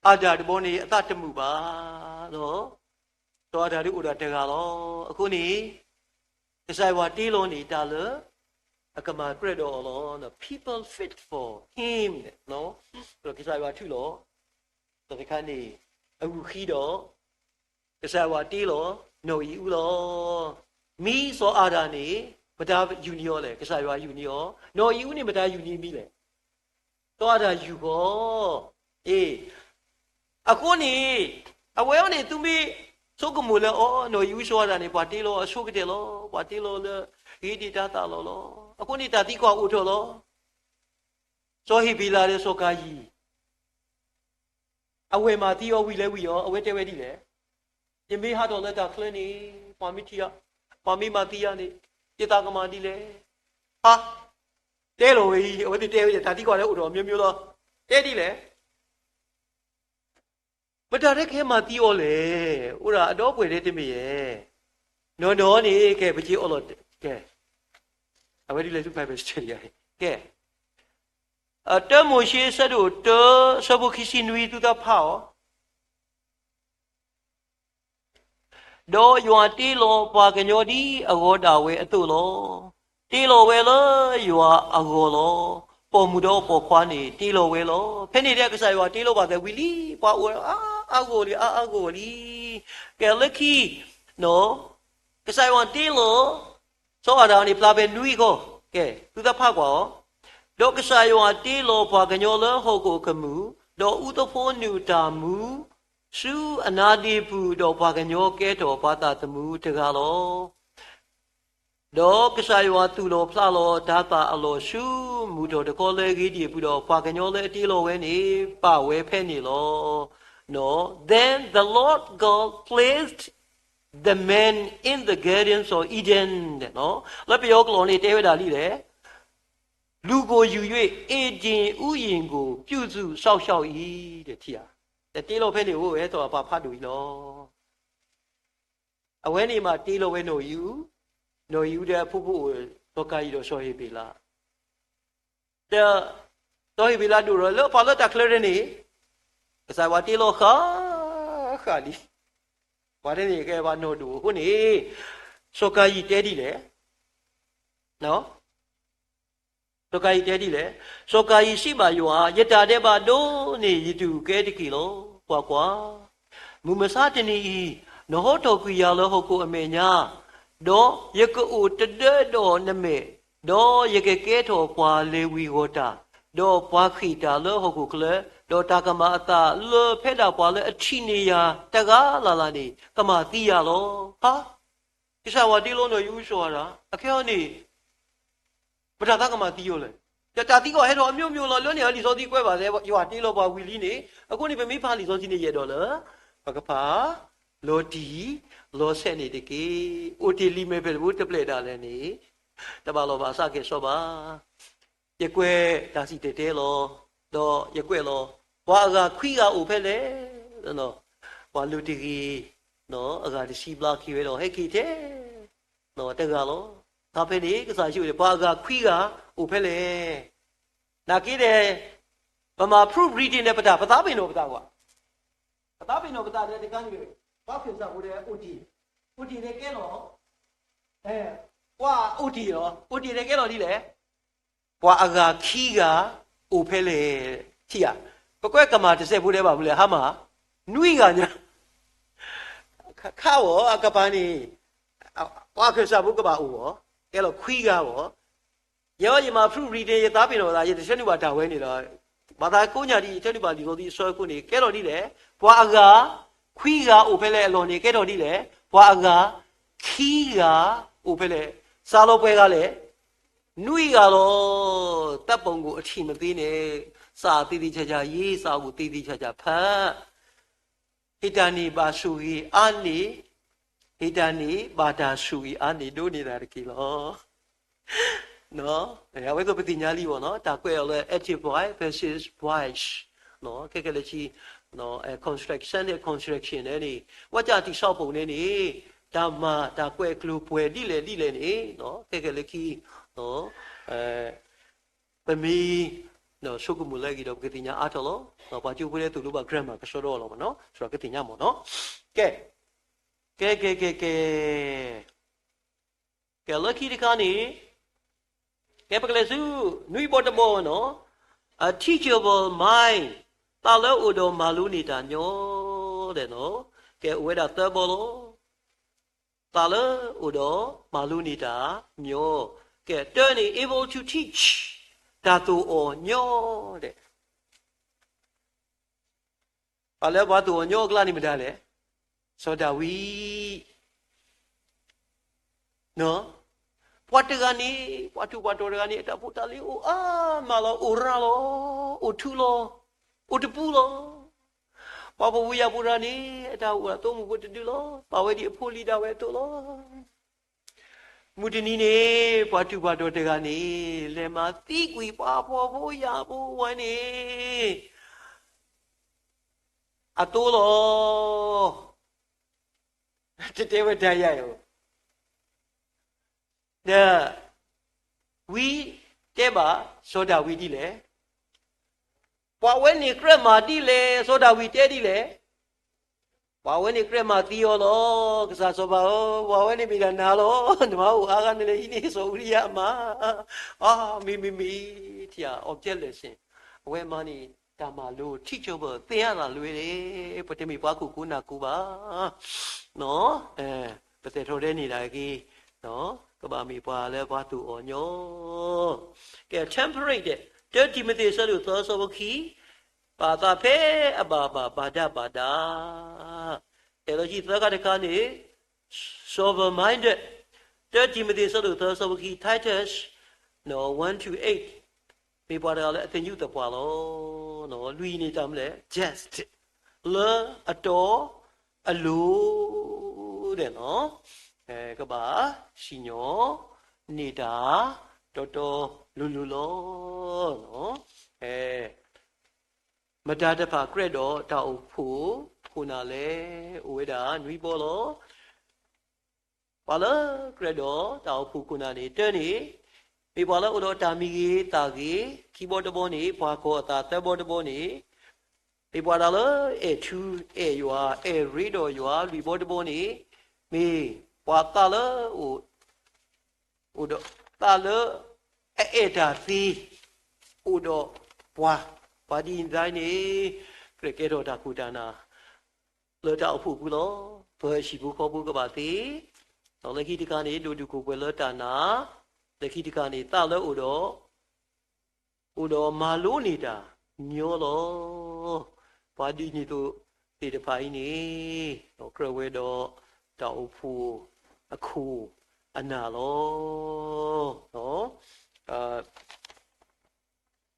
အၤဒၣ်တဘီန့ၣ် အသးတမုာ်ဘၣ်ဒီး, စီၤအၤဒၣ်ဒုးအိၣ်ဒၣ်တဂၤလီၤ. အဃိန့ၣ် ကစၢ်ယွၤတ့လီၤန့ၣ် တၢ်လၢအကမၤကြၢးဒီးအီၤလီၤ. People fit for him, ဒီးကစၢ်ယွၤထုးလီၤ တၢ်တခါန့ၣ် အဂုာ်ခံဒီး ကစၢ်ယွၤတ့လီၤ နီၢ်အံၤအူလီၤ. မ့ၢ်စီၤအၤဒၣ်န့ၣ် မတၤယူၢ်နံၤအီၤလဲၣ်, ကစၢ်ယွၤယူၢ်နံၤအီၤ. နီၢ်အံၤအူန့ၣ် မတၤယူၢ်နံၤမံၤလဲၣ်, စီၤအၤဒၣ်ယူၢ်ဃီ. အ့, အဃိန့ၣ် အဝဲအံၤန့ၣ် သုမ့ၢ်ဆိကမိၣ်လၢအီၤ နီၢ်အံၤအူစီၤအၤဒၣ်န့ၣ် ပှၤတ့လီၤအဆိကတၢၢ်လီၤ, ပှၤတ့လီၤလၢဂ့ၤဒံးတၢ်သးလီၤလီၤ. အဃိန့ၣ် တၢ်သံကွၢ်အိၣ်ထီၣ်လီၤ. စီၤဟ့းဘ့းလးဒီးစီၤကၤယံၣ် အဝဲၢ်မၤသံအီၤဝံၤလဲၣ်ဝံၤအီၤ, အဝဲတဲဝဲဒ်လဲၣ်, ယမ့ၢ်ဟးထီၣ်လၢတၢ်ချၢန့ၣ် ပှၤမ့ၢ်ထံၣ်, ပှၤမ့ၢ်မၤသံယၤန့ၣ် ယသးကမၤဒ်လဲၣ်. ဟါ, တဲလီၤဝဲအံၤ, အဝဲသ့ၣ်တဲဝဲ တၢ်သံကွၢ်လၢအိၣ်ထီၣ်အမျိုးမျိုးလီၤ. တဲဒ်လဲၣ် မတၤတခီမၤသံအီၤလဲၣ်, အိၣ်ဒၣ်အဒီပုၢ်ဝဲၢ်ဒဲးတမ့ၢ်ဧါ. နီၢ်နီၢ်န့ၣ် ကဲ ပက့ၤအီၤလီၤ, ကဲ, အဝဲဒ်လဲၣ် သု Bible study ယၤ, ကဲ, တၢမိၤၡ့ အဆၢဒိၣ်တၢ အဆၢဖိခံဆံနွံ သုသးဖးအီၤ ဒီးယွၤတ့လီၤပှၤကညီဒ်အဂီၤဒၣ်ဝဲအသိးလီၤ. တ့လီၤဝဲလၢယွၤအဂီၢ်လီၤ. ပိာ်မုၣ်ဒီးပိာ်ခွါန့ၣ် တ့လီၤဝဲလီၤ. ဖဲန့ၣ်ဒီးကစၢ်ယွၤတ့လီၤပှၤသ့ဝံၤလံ, ပှၤအိၣ်အါအါဂီၢ်လံ, အါအါဂီၢ်လံ. ကဲလၢခံ, ကစၢ်ယွၤတ့လီၤ စီၤအၤဒၣ်န့ၣ် ပျၢ်ဖဲနွံဃီ, ကဲ, သုသးဖးကွၢ်အီၤ, ဒီးကစၢ်ယွၤတ့လီၤပှၤကညီလၢဟီၣ်ခိၣ်အကမူၣ်, ဒီးအူသဖှိနုာ်တၢ်မူ ဆူအနါဒ့ပူၤ, ဒီးပှၤကညီကဲထီၣ်ပှၤသးသမူတဂၤလီၤ. ဒီးကစၢ်ယွၤသူၣ်လီၤဖျးလီၤတၤသၣ်အလီၢ်ဆူမုၢ်ထီၣ်တခီလၢအဂ့ၤဒံးအပူၤဒီး, ပှၤကညီလၢအတ့လီၤဝဲန့ၣ် ပာ်ဝဲဖဲန့ၣ်လီၤ. Then the Lord God placed the man in the Garden of Eden. လၢပယီၤကျိာ်န့ၣ်တဲဝဲဒၣ်ဒ်လဲၣ်, လူကိုယူ၍ ဧဒင်ဥယျာဉ်ကို ပြုစုစောင့်ရှောက်၏. တ့လီၤဖဲန့ၣ်အိၣ်ဝဲ သီၣ်အပာ်ဖးဒိၣ်အံၤလီၤ. အဝဲန့ၣ်မးတ့လီၤဝဲနီၢ်အံၤအူ, နီၢ်အံၤအူဒီးအဖိဖိအိၣ်, စီၤကၤယံၣ်ဒီးစီၤဟ့းဘ့းလး, ဒီးစီၤဟ့းဘ့းလးဒိၣ်ထီၣ်လၢပှၤလၢတၢ်ချၢန့ၣ်, ကစၢ်ယွၤတ့လီၤဃၣ်ဃၣ်လံ. ပှၤတန့ၣ်ကဲပှၤနီၢ်ဒိၣ်အဃိန့ၣ်, စီၤကၤယံၣ်တဲဒ်လဲၣ် စီၤကၤယံၣ်တဲဒ်လဲၣ်, စီၤကၤယံၣ်စံးဘၣ်ယွၤ, ယတၢ်ဒဲးဘးဒိၣ်န့ၢ်ယတူၢ်ကဲတက့ၢ်လီၤ. ကွၢ်ကွၢ်, မုၢ်မဆါတနံၤအံၤ, နဟီထီၣ်ကွံာ်ယၤလၢဟီၣ်ခိၣ်အမဲာ်ညါ, ဒီးယကအိၣ်တဒၢဒီးနမဲာ်, ဒီးယကကဲထီၣ်ပှၤလဲၤဝံၤဂီၢ်တၢ်, ဒီးပှၤဃ့ၢ်တၢ်လၢဟီၣ်ခိၣ်ချၢ, ဒီးတၢ်ကမၤအသးလၢဖဲဒၣ်ပှၤလၢအထံၣ်န့ၢ်ယၤတဂၤလၢ်လၢ်န့ၣ် ကမၤသံယၤလီၤ. ဟါ ကစၢ်ယွၤတ့လီၤနီၢ်အံၤအူစီၤအၤဒၣ်, အခဲအံၤန့ၣ် ပတၢ်သးကမၤသံအီၤလဲၣ်. ဒီးတၢ်သံကွၢ်ဟဲထီၣ်အမျိုးမျိုးလီၤ. လၢန့ၣ်လံာ်စီဆှံကွဲးဘၣ်သဲ ယွၤတ့လီၤပှၤဝံၤလံန့ၣ်, အဃိန့ၣ် ပမ့ၢ်ဖးလံာ်စီဆှံန့ၣ်ယအဲၣ်ဒိးလၢ ပကဖး လီၤတံၢ်လီၤဆဲးန့ၣ်တက့ၢ်. အိၣ်တ့ၢ်လံာ်မဲာ်ဖျၢၣ်တဘိတပျဲၢ်ဒၣ်လဲာ်န့ၣ်, တဘၣ်လီၤဘၣ်စးကဲၤဆီဘၣ်. ယကွဲးတၢ်စံၣ်တဲၤတဲလီၤ, ဒီးယကွဲးလီၤ, ပှၤအဂၤခွံဂၤအိၣ်ဖဲလဲၣ်. ပှၤလုၢ်တဂ့ၤ, အဂၤတဆံဘျါက့ၤဝဲဒီး ဟဲက့ၤထဲ တဂၤလီၤ. တၢ်ဖဲန့ၣ် ကစၢ်ယ့ၣ်ၡူးန့ၣ် ပှၤအဂၤခွံဂၤအိၣ်ဖဲလဲၣ်. နာ်က့ဒီး ပမၤ proof reading န့ၣ် ပတၢ် ပသးပ့ၤနီၣ်ပသးကွၢ်, ပသးပ့ၤနီၣ်ပသးဒီးတခါန့ၣ်, ပှၤခၢၣ်စးဖိဒီးအိၣ်တ့ၢ်, အိၣ်တ့ၢ်န့ၣ်ကဲလီၤ, ပှၤအိၣ်တ့ၢ်လီၤ, အိၣ်တ့ၢ်န့ၣ်ကဲလီၤဒ်လဲၣ်. ပှၤအဂၤခံဂၤအိၣ်ဖဲလဲၣ်. ထံၣ်ဧါ, ပကွဲးကမၣ်တစဲးဖိဒီးဘၣ်မနုၤလဲၣ်, ဟါမၢ်, နွံဂၤညါ ခါဝဲအကပၤန့ၣ်, ပှၤခၢၣ်စးဖိကဘၣ်အိၣ်အီၤ, ကဲလီၤခွံဂၤအီၤ. ယဲယမၤ proof reading ယသးပ့ၤနီၣ်သး ယတဆၢနုာ်ဘၣ်တၢ်ဝဲန့ၣ်ဒီး, ဘၣ်သးကိးညါဒ်အံၤ ယဆၢနုာ်ဘၣ်လံာ်စီဆှံအဆၢအဃိန့ၣ် ကဲလီၤဒ်လဲၣ်. ပှၤအဂၤခွံဂၤအိၣ်ဖဲလဲၣ်အလီၢ်န့ၣ် ကဲထီၣ်ဒ်လဲၣ်. ပှၤအဂၤခံဂၤအိၣ်ဖဲလဲၣ်. စးလီၤပှဲၤဂၤလဲၣ်. နွံဂၤလီၤ. သးပူၤအိၣ်အထံၣ်မသ့န့ၣ်, စးသ့သ့ဆးဆးယ့, စးအိၣ်သ့သ့ဆးဆးဖး ဟ့ၣ်တၢ်န့ၢ်ဘၣ်ဆိၣ်ဂ့ၤအါန့ၢ်, ဟ့ၣ်တၢ်န့ၢ်ဘၣ်တၢ်ဆိၣ်ဂ့ၤအါန့ၢ်ဒိၣ်န့ၢ်ဒၣ်တက့ၢ်လီၤ. အဝဲသ့ၣ်ပသ့ၣ်ညါလံဘၣ်နီၤ, တၢ်ကွဲးအီၤလၢ active voice, passive voice, ခဲကဲလၢခံ construction ဒီး construction န့ၣ်န့ၣ်, ဝဲကၢ်တံာ်စီၣ်ပိာ်န့ၣ်န့ၣ်, တၢ်မၤတၢ်ကွဲးကျိၤပှဲၤဒ်လဲၣ်ဒ်လဲၣ်န့ၣ်, ခဲကဲလၢခံ ပမ့ၢ်ဆိကမိၣ်လၢအဂ့ၤဒီး ပကသ့ၣ်ညါအါထီၣ်လီၤ. ပှၤကၠိဖိလၢသူၣ်လိဘၣ် grammar ကစီဒီလီၤမ့ၢ်နီၤ, စီၤကသ့ၣ်ညါမ့ၢ်နီၤ. ကဲ, ကဲ, ကဲ, ကဲ, ကဲ, ကဲလၢခံတခါန့ၣ်, ကဲပကလဲၤဆူ နွံဘီတဘီနီၤ, a teachable mind, သးလၢအိၣ်ဒီးမၤလိန့ၢ်တၢ်ညီ, ကဲအိၣ်ဝဲဒၣ်သၢဘီလီၤ. သးလၢအိၣ်ဒီးမၤလိန့ၢ်တၢ်ညီ, ကဲတၢန့ၣ် able to teach, တၢ်သိၣ်အီၣ်ညီဒဲး ပှၤလၢပှၤသိၣ်အီၣ်ညီအကျါန့ၣ်မတၤလဲၣ်, စီၤဒၤဝံး, ပှၤတဂၤန့ၣ်, ပှၤထူးပှၤတီၤတဂၤန့ၣ် အတၢ်ဖိတၢ်လံၤအိၣ်အါမးလီၤ, အိၣ်ရၤလီၤ, အိၣ်ထူလီၤ, အိၣ်တပူလီၤ. ပှၤဖှီၣ်ဖိယာ်ဖိတဂၤန့ၣ် အတၢ်အိၣ်အသိးမုၢ်ဖိတဒုလီၤ, ပာ်ဝဲဒ်အဖိလံၤဒၣ်ဝဲအသိးလီၤ. မုၢ်တနံၤန့ၣ် ပှၤထူးပှၤတီၤတဂၤန့ၣ် လဲၤမၤသံကွံာ်ပှၤဖှီၣ်ဖိယာ်ဖိဝဲန့ၣ် အသိးလီၤ. တတဲဝဲတၢ်ယၤအံၤ, ဒီးဝံတဲဘၣ်စီၤဒၤဝံးဒ်လဲၣ်, ပှၤဝဲန့ၣ်ကြၢးမၤဒ်လဲၣ်, စီၤဒၤဝံးတဲဒ်လဲၣ်. ပှၤဝဲန့ၣ်ကြၢးမၤသံအီၤလီၤ. ကစၢ်စီၤပၤဧၢ, ပှၤဝဲန့ၣ်မ့ၢ်ဒၣ်နၤလီၤ. နမၤအိၣ်အါဂၤနလဲၤဟံးန့ၢ်စီၤအူရံယၤအမါ. အါ, မ့ၢ်မ့ၢ်မ့ၢ်, ထံၣ်ဧါ, object lesson, အဝဲမၤန့ၣ် တၢ်မၤလိ teachable သ့ၣ်ညါတၢ်လွဲၢ်န့ၣ်, ပတမ့ၢ်ပှၤကူၣ်ကူနၢ်ကူဘၣ်. ပသဲးထီၣ်ဒဲးန့ၣ်ဒၣ်ဂ့ၤ, ကဘၣ်မ့ၢ်ပှၤလၢပှၤသိၣ်အီၣ်ညီ. ကဲ temperate ဒီး တၢတံၤမသ့း အဆၢဒိၣ်သၢ အဆၢဖိခံ, ပာ်သးဖဲအဘၣ်ဘၣ်ဘၣ်ဒါဘၣ်ဒါ, အဲၣ်လီၤဟံၣ်သၢခါတခါန့ၣ် sober minded, တၢ Timothy အဆၢဒိၣ်သၢ အဆၢဖိခံ, Titus one to eight, မ့ၢ်ပှၤတဂၤလၢအသညူးသပှၢ်လီၤ. လွံၢ်န့ၣ်တၢ်မနုၤလဲၣ်, just, လၢအတီအလိၤဒဲးလီၤ. ကဘၣ်စံၣ်ညီၣ်န့ၢ်တၢ်တီတီလိၤလိၤလီၤ. မတၤတဖၣ်ကြၢးဒီးတၢ်အိၣ်ဖှိၣ်ခိၣ်နၢ်လဲၣ်. အိၣ်ဝဲဒၣ်နွံဘီလီၤ. ပှၤလၢကြၢးဒီးတၢ်အိၣ်ဖှိၣ်ခိၣ်နၢ်န့ၣ် တၢန့ၣ် မ့ၢ်ပှၤလၢအိၣ်ဒီးတၢ်မံၤဂ့ၤသးဂ့ၤ, ခံဘီတဘီန့ၣ် ပှၤကီၢ်အသး, သၢဘီတဘီန့ၣ် မ့ၢ်ပှၤတဂၤလၢအဲၣ်ထူအဲၣ်ယွၤ အဲၣ်ရ့ဒီးယွၤ, လွံၢ်ဘီတဘီန့ၣ် မ့ၢ်ပှၤသးလၢ အိၣ်ဒီးသးလၢအအဲၣ်တၢ်သ့ အိၣ်ဒီးပှၤ, ပှၤဒ်အံၤန့ၣ် ကြၢးကဲထီၣ်တၢ်ခိၣ်တၢ်နၢ် လၢတၢ်အိၣ်ဖှိၣ်ပူၤလီၤ. ပဟံၣ်ဖိဃီဖိကဘၣ်သ့, ဒီးလၢခံတခါန့ၣ် ဒိၣ်ဒုးခိၣ်ပှဲၤလၢတၢ်နာ်, လၢခံတခါန့ၣ် သးလၢအိၣ်ဒီး အိၣ်ဒီးမၤလိန့ၢ်တၢ်ညီလီၤ. ပှၤဒ်န့ၣ်သိးသ့ၣ်တဖၣ်အံၤန့ၣ် ကြၢးဝဲဒီးတၢ်အိၣ်ဖှိၣ်အခိၣ်အနၢ်လီၤ.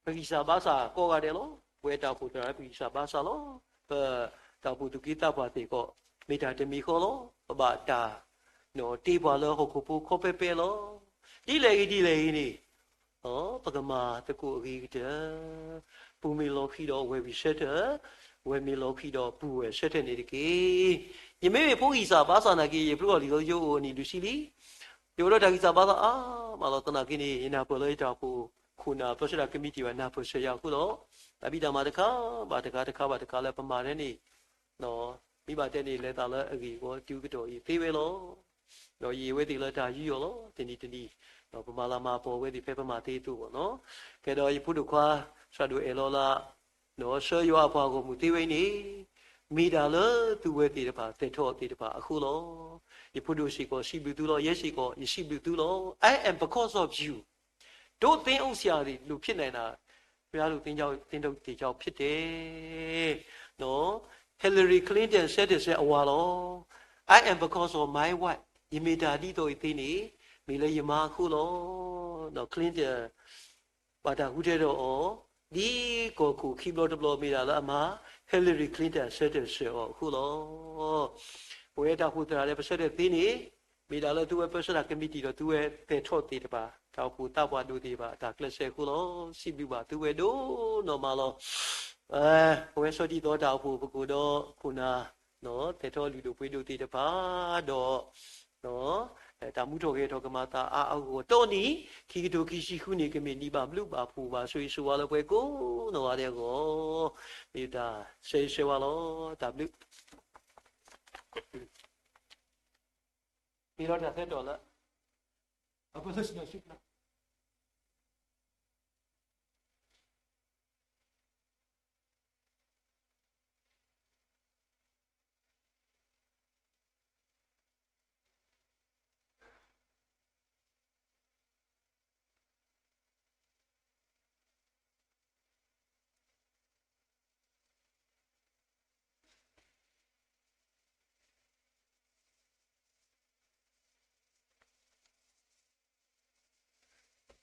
ပဂံၢ်စၢ်ဘါစၢ်ကိးဂၤဒဲးလီၤ. ပဝဲတၢ်အိၣ်ဖှိၣ်သရၣ်ပဂံၢ်စၢ်ဘါစၢ်လီၤ. ပတၢ်အိၣ်ဖှိၣ်သူၣ်က့သးပှၢ်သ့ၣ်ကီး မ့ၢ်တၢ်တမံၤဃီလီၤ. ပဘၣ်တၢ်တ့ပှၤလၢဟီၣ်ခိၣ်ဖိခီဖဲဖဲလီၤ. ဒ်လဲၣ်ဂ့ၤဒ်လဲၣ်ဂ့ၤန့ၣ် ပကမၤသကိးအဂ့ၤကတၢၢ်, ပုၢ်မ့ၢ်လီၤဃံၤဒီးဝဲၢ်ဝံၤဆၢထၢၣ်, ဝဲၢ်မ့ၢ်လီၤဃံၤဒီးပုၢ်ဝဲၢ်ဆၢထၢၣ်န့ၣ်တက့ၢ်. ယမ့မ့ၢ်ဖိဂံၢ်စၢ်ဘါစၢ်နာ်က့ ယဖျိအီၤလံာ်စီဆှံအိၣ်အနံၣ်လွံၢ်ဆံလံ. ယအိၣ်ဒီးတၢ်ဂံၢ်စၢ်ဘါစၢ်အါမးလီၤ. သနာ်က့န့ၣ် ယနၢ်ပၢၢ်လၢယတၢ်အိၣ်ဖှိၣ်ခိၣ်နၢ် ပၢဆှၢတၢ်ကမံးတံာ်ဘၣ် နၢ်ပၢၢ်ဆၢယၤအဃိလီၤ. တၢ်ဖံးတၢ်မၤတခါဘၣ်တခါ တခါဘၣ်တခါလၢပမၤထဲန့ၣ် မ့ၢ်ဘၣ်တဲန့ၣ် လဲၤသးလၢအဂ့ၢ်အဝီတုၤကတီၢ်အံၤသ့ဝဲလီၤ. ဒီးယံာ်ဝဲသ့ၣ်လၢတၢ်ယူးယီၣ်လီၤ. တနံၤတနံၤ ပမၤလၤမၤပီၤဝဲသ့ၣ်ဖဲပမၤသ့အသိးဘၣ်နီၤ. ကဲဒီးယဖိဒိၣ်ခွါ စှၤဒိၣ်အဲၣ်လီၤလၢ ဒီးဆှၢယွၤအပှၤဂီၢ်မုၢ်သ့ဝဲအံၤန့ၣ် မ့ၢ်ဒၣ်လၢသုဝဲသ့ၣ်တဖၣ် သဲးထီၣ်သ့ၣ်တဖၣ်အဃိလီၤ. ယဖိဒိၣ်စ့ၢ်ကီးစံးဘျုးသုလီၤ. ယဲစ့ၢ်ကီး ယစံးဘျုးသုလီၤ. I am because of you. ဒိးသ့အိၣ်စှၤလံ လူးဖြစ်နိုင်တာ ဘုရားတို့သင်ကြောင့် သင်တို့တေကြောင့်ဖြစ်တယ်. နော် Hillary Clinton ဆၢတဲာ်ဆၢအဝၤလီၤ. I am because of my wife. ယမ့ၢ်တၢ်ဒ်သိးအံၤသ့န့ၣ် မ့ၢ်လၢယမါအဃိလီၤ. နော် Clinton ဘၣ်တၢ်ဃုထၢထီၣ်အီၤ ဒ်ကီၢ်ခိၣ်ခံဘျီတဘျီ မ့ၢ်ဒၣ်လၢအမါ Hillary Clinton ဆၢတဲာ်ဆၢအီၤအဃိလီၤ. ပဝဲတၢ်အိၣ်ဖှိၣ်သရၣ်ဒီး ပဆၢတဲာ်သ့န့ၣ် မ့ၢ်ဒၣ်လၢသုဝဲပၢဆှၢတၢ်ကမံးတံာ်ဒီး သုဝဲသဲးထီၣ်သ့ၣ်တဖၣ် တၢ်အိၣ်ဖှိၣ်သးပှၢ်ဒိၣ်သ့ၣ်တဖၣ် အတၢ်ကျဲးစၢးအဃိလီၤ. စံးဘျုးဘၣ်သုဝဲဒိၣ်နီၢ်မးလီၤ. ပဝဲဆီၣ်တံၢ်သီတၢ်အိၣ်ဖှိၣ် ပကိးဒီးခိၣ်နၢ် သဲးထီၣ်လုၢ်ဒိၣ်ပှ့ၤဒိၣ်သ့ၣ်တဖၣ်ဒီး တၢ်မူထီၣ်ဂဲၤထီၣ်ကမၤသးအါအဂီၢ် တီနံၤ ခံကထိခံဆံဃုန့ၣ် ကမ့ၢ်နံၣ်ဘၣ်ဘျုးဘၣ်ဖှိၣ်ဘၣ်ဆိၣ်ဂ့ၤဆိၣ်ဝါလၢပှၤကိးနီၢ်ဂၤဒဲးအဂီၢ် မ့ၢ်တၢ်ဆၢဂ့ၤဆၢဝါလီၤ. တၢ်ဘျုး မ့ၢ်လီၤတၢ်ဆၢကတီၢ်လၢ အပၢ်လၢဆ့ၣ်နီၤဆ့ၣ်နီၤ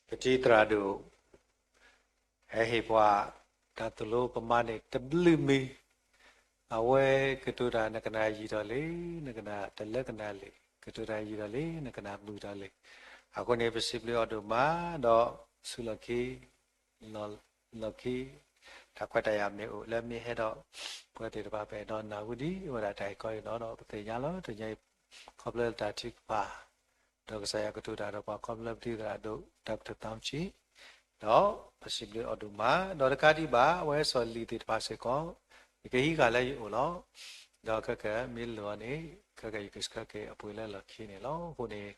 ပထံၣ်သရၣ်ဒိၣ် ဟဲဟ့ၣ်ပှၤ တၢ်သိၣ်လိပမၤန့ၣ်တဘျုးမံၤ, အဝဲကတိၤတၢ်နကနၣ်ယံာ်ထီၣ်လံ, နကနၣ်တလၢကနၣ်လံ, ကတိၤတၢ်ယံာ်ထီၣ်လံ, နကနၣ်မုာ်ထီၣ်လံ. အဃိန့ၣ် ပစံးဘျုးအီၤဒိၣ်မး ဒီးဆူလီၢ်ခံ လီၢ်ခံ တၢ်ခွဲးတၢ်ယာ်မ့ၢ်အိၣ်လၢမ့ၢ်ဟဲဒီး ပဝဲသ့ၣ်တဖၣ်ပအဲၣ်ဒိးနၢ်ဟူဒံးဝဲဒၣ်တၢ်အံၤကီအံၤနီၤ, ဒီးပသ့ၣ်ညါလီၤ. တနံၤအံၤ ခီဖျိလၢတၢ်ထုကဖၣ် ဒီးကစၢ်ယွၤကတိၤတၢ်ဒီးပှၤခီဖျိပထံၣ်သရၣ်ဒိၣ် Doctor Thom Chee, ဒီးပစံးဘျုးအီၤဒိၣ်မး, ဒီးတကးဒံးဘၣ်အဝဲစီၤလံၤသ့ၣ်တဖၣ်စ့ၢ်ကီး ယကဟံးဃာ်လၢယအိၣ်လီၤ. ဒီးခဲကမ့ၢ်လိၣ်အီၤန့ၣ် ခဲကယကဆှၢက့ၤအပှ့ၤလၢလီၢ်ခံန့ၣ်လီၤ. အဃိန့ၣ်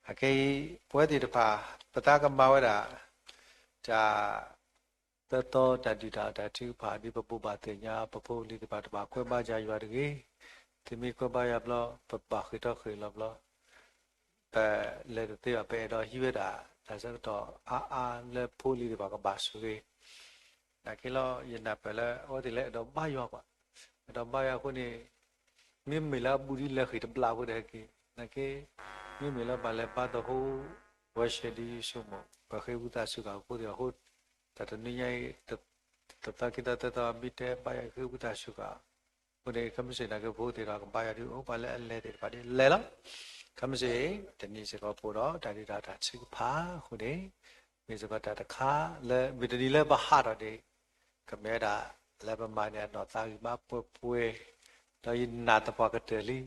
အခဲအံၤ ပဝဲသ့ၣ်တဖၣ် ပသးကမၤဝဲဒၣ် တၢ် သၢသီတၢ်ဒုးတၢ်အီၣ်တၢ်ထုကဖၣ် ဒ်ပဘိးဘၣ်သ့ၣ်ညါ ပဖိပလံၤသ့ၣ်တဖၣ် တဘၣ်ကွဲးဘါယွၤတဂ့ၤ, သုမ့ၢ်ကွဲးဘါယွၤဘျီ ပဘၣ်ဃ့ၢ်ထီၣ်ဃ့ၢ်လီၤဘျီ, ပလဲၤတသ့ဘၣ် ပအဲၣ်ဒိးဟံးဝဲဒၣ် တၢ်ဆၢကတီၢ်အါအါလၢဖိလံၤသ့ၣ်တဖၣ်ကဘၣ်ဆိၣ်ဂ့ၤ နာ်က့လီၤ ယနၢ်ပၢၢ်လၢအဝဲသ့ၣ်လၢအဲၣ်ဒိးဘါယွၤကွၢ်, အဲၣ်ဒိးဘါယွၤအဃိန့ၣ် မ့မ့ၢ်လၢအဘူးဒံးလဲၤဃ့ၢ်တဘျီအဃိဒီးဟဲက့ၤ, နာ်က့ မ့မ့ၢ်လၢဘၣ်လဲၤဘါသဟိ ဝဲရှဲဒ်ယဆိကမိၣ် ပဃ့ဝံသးစူၤဃာ်အဃိသ့ၣ်အဃိ, တၢ်တနွံညါအံၤ တသီခံသီသၢသီမ့ၢ်တဲဘါယွၤဃ့ဝံသးစူၤဃာ် အဃိန့ၣ် ခဲမုၢ်ဆ့ၣ်နာ်က့ဖိသ့ၣ်ဒီးကဘါယွၤဒ်အိၣ်ပှၤလၢအလဲၤသ့ၣ်တဖၣ်ဒ်လဲၤလီၤ, ခဲမုၢ်ဆ့ၣ် တနံၤစ့ၢ်ကီးပအိၣ်ဒီးတၢ်ဒုးတၢ်ဆၢကဖၣ်အဃိန့ၣ် မ့ၢ်စ့ၢ်ကီးတၢ်တခါလၢ မုၢ်တနံၤလၢပဟးထီၣ်န့ၣ် ကမ့ၢ်ဝဲဒၣ်လၢပမၤန့ၢ်အနီၢ်သးဂံၢ်ဘါပှဲၤပှဲၤ, ဒီးယနာ်သပှၢ်ကတၢၢ်လံ,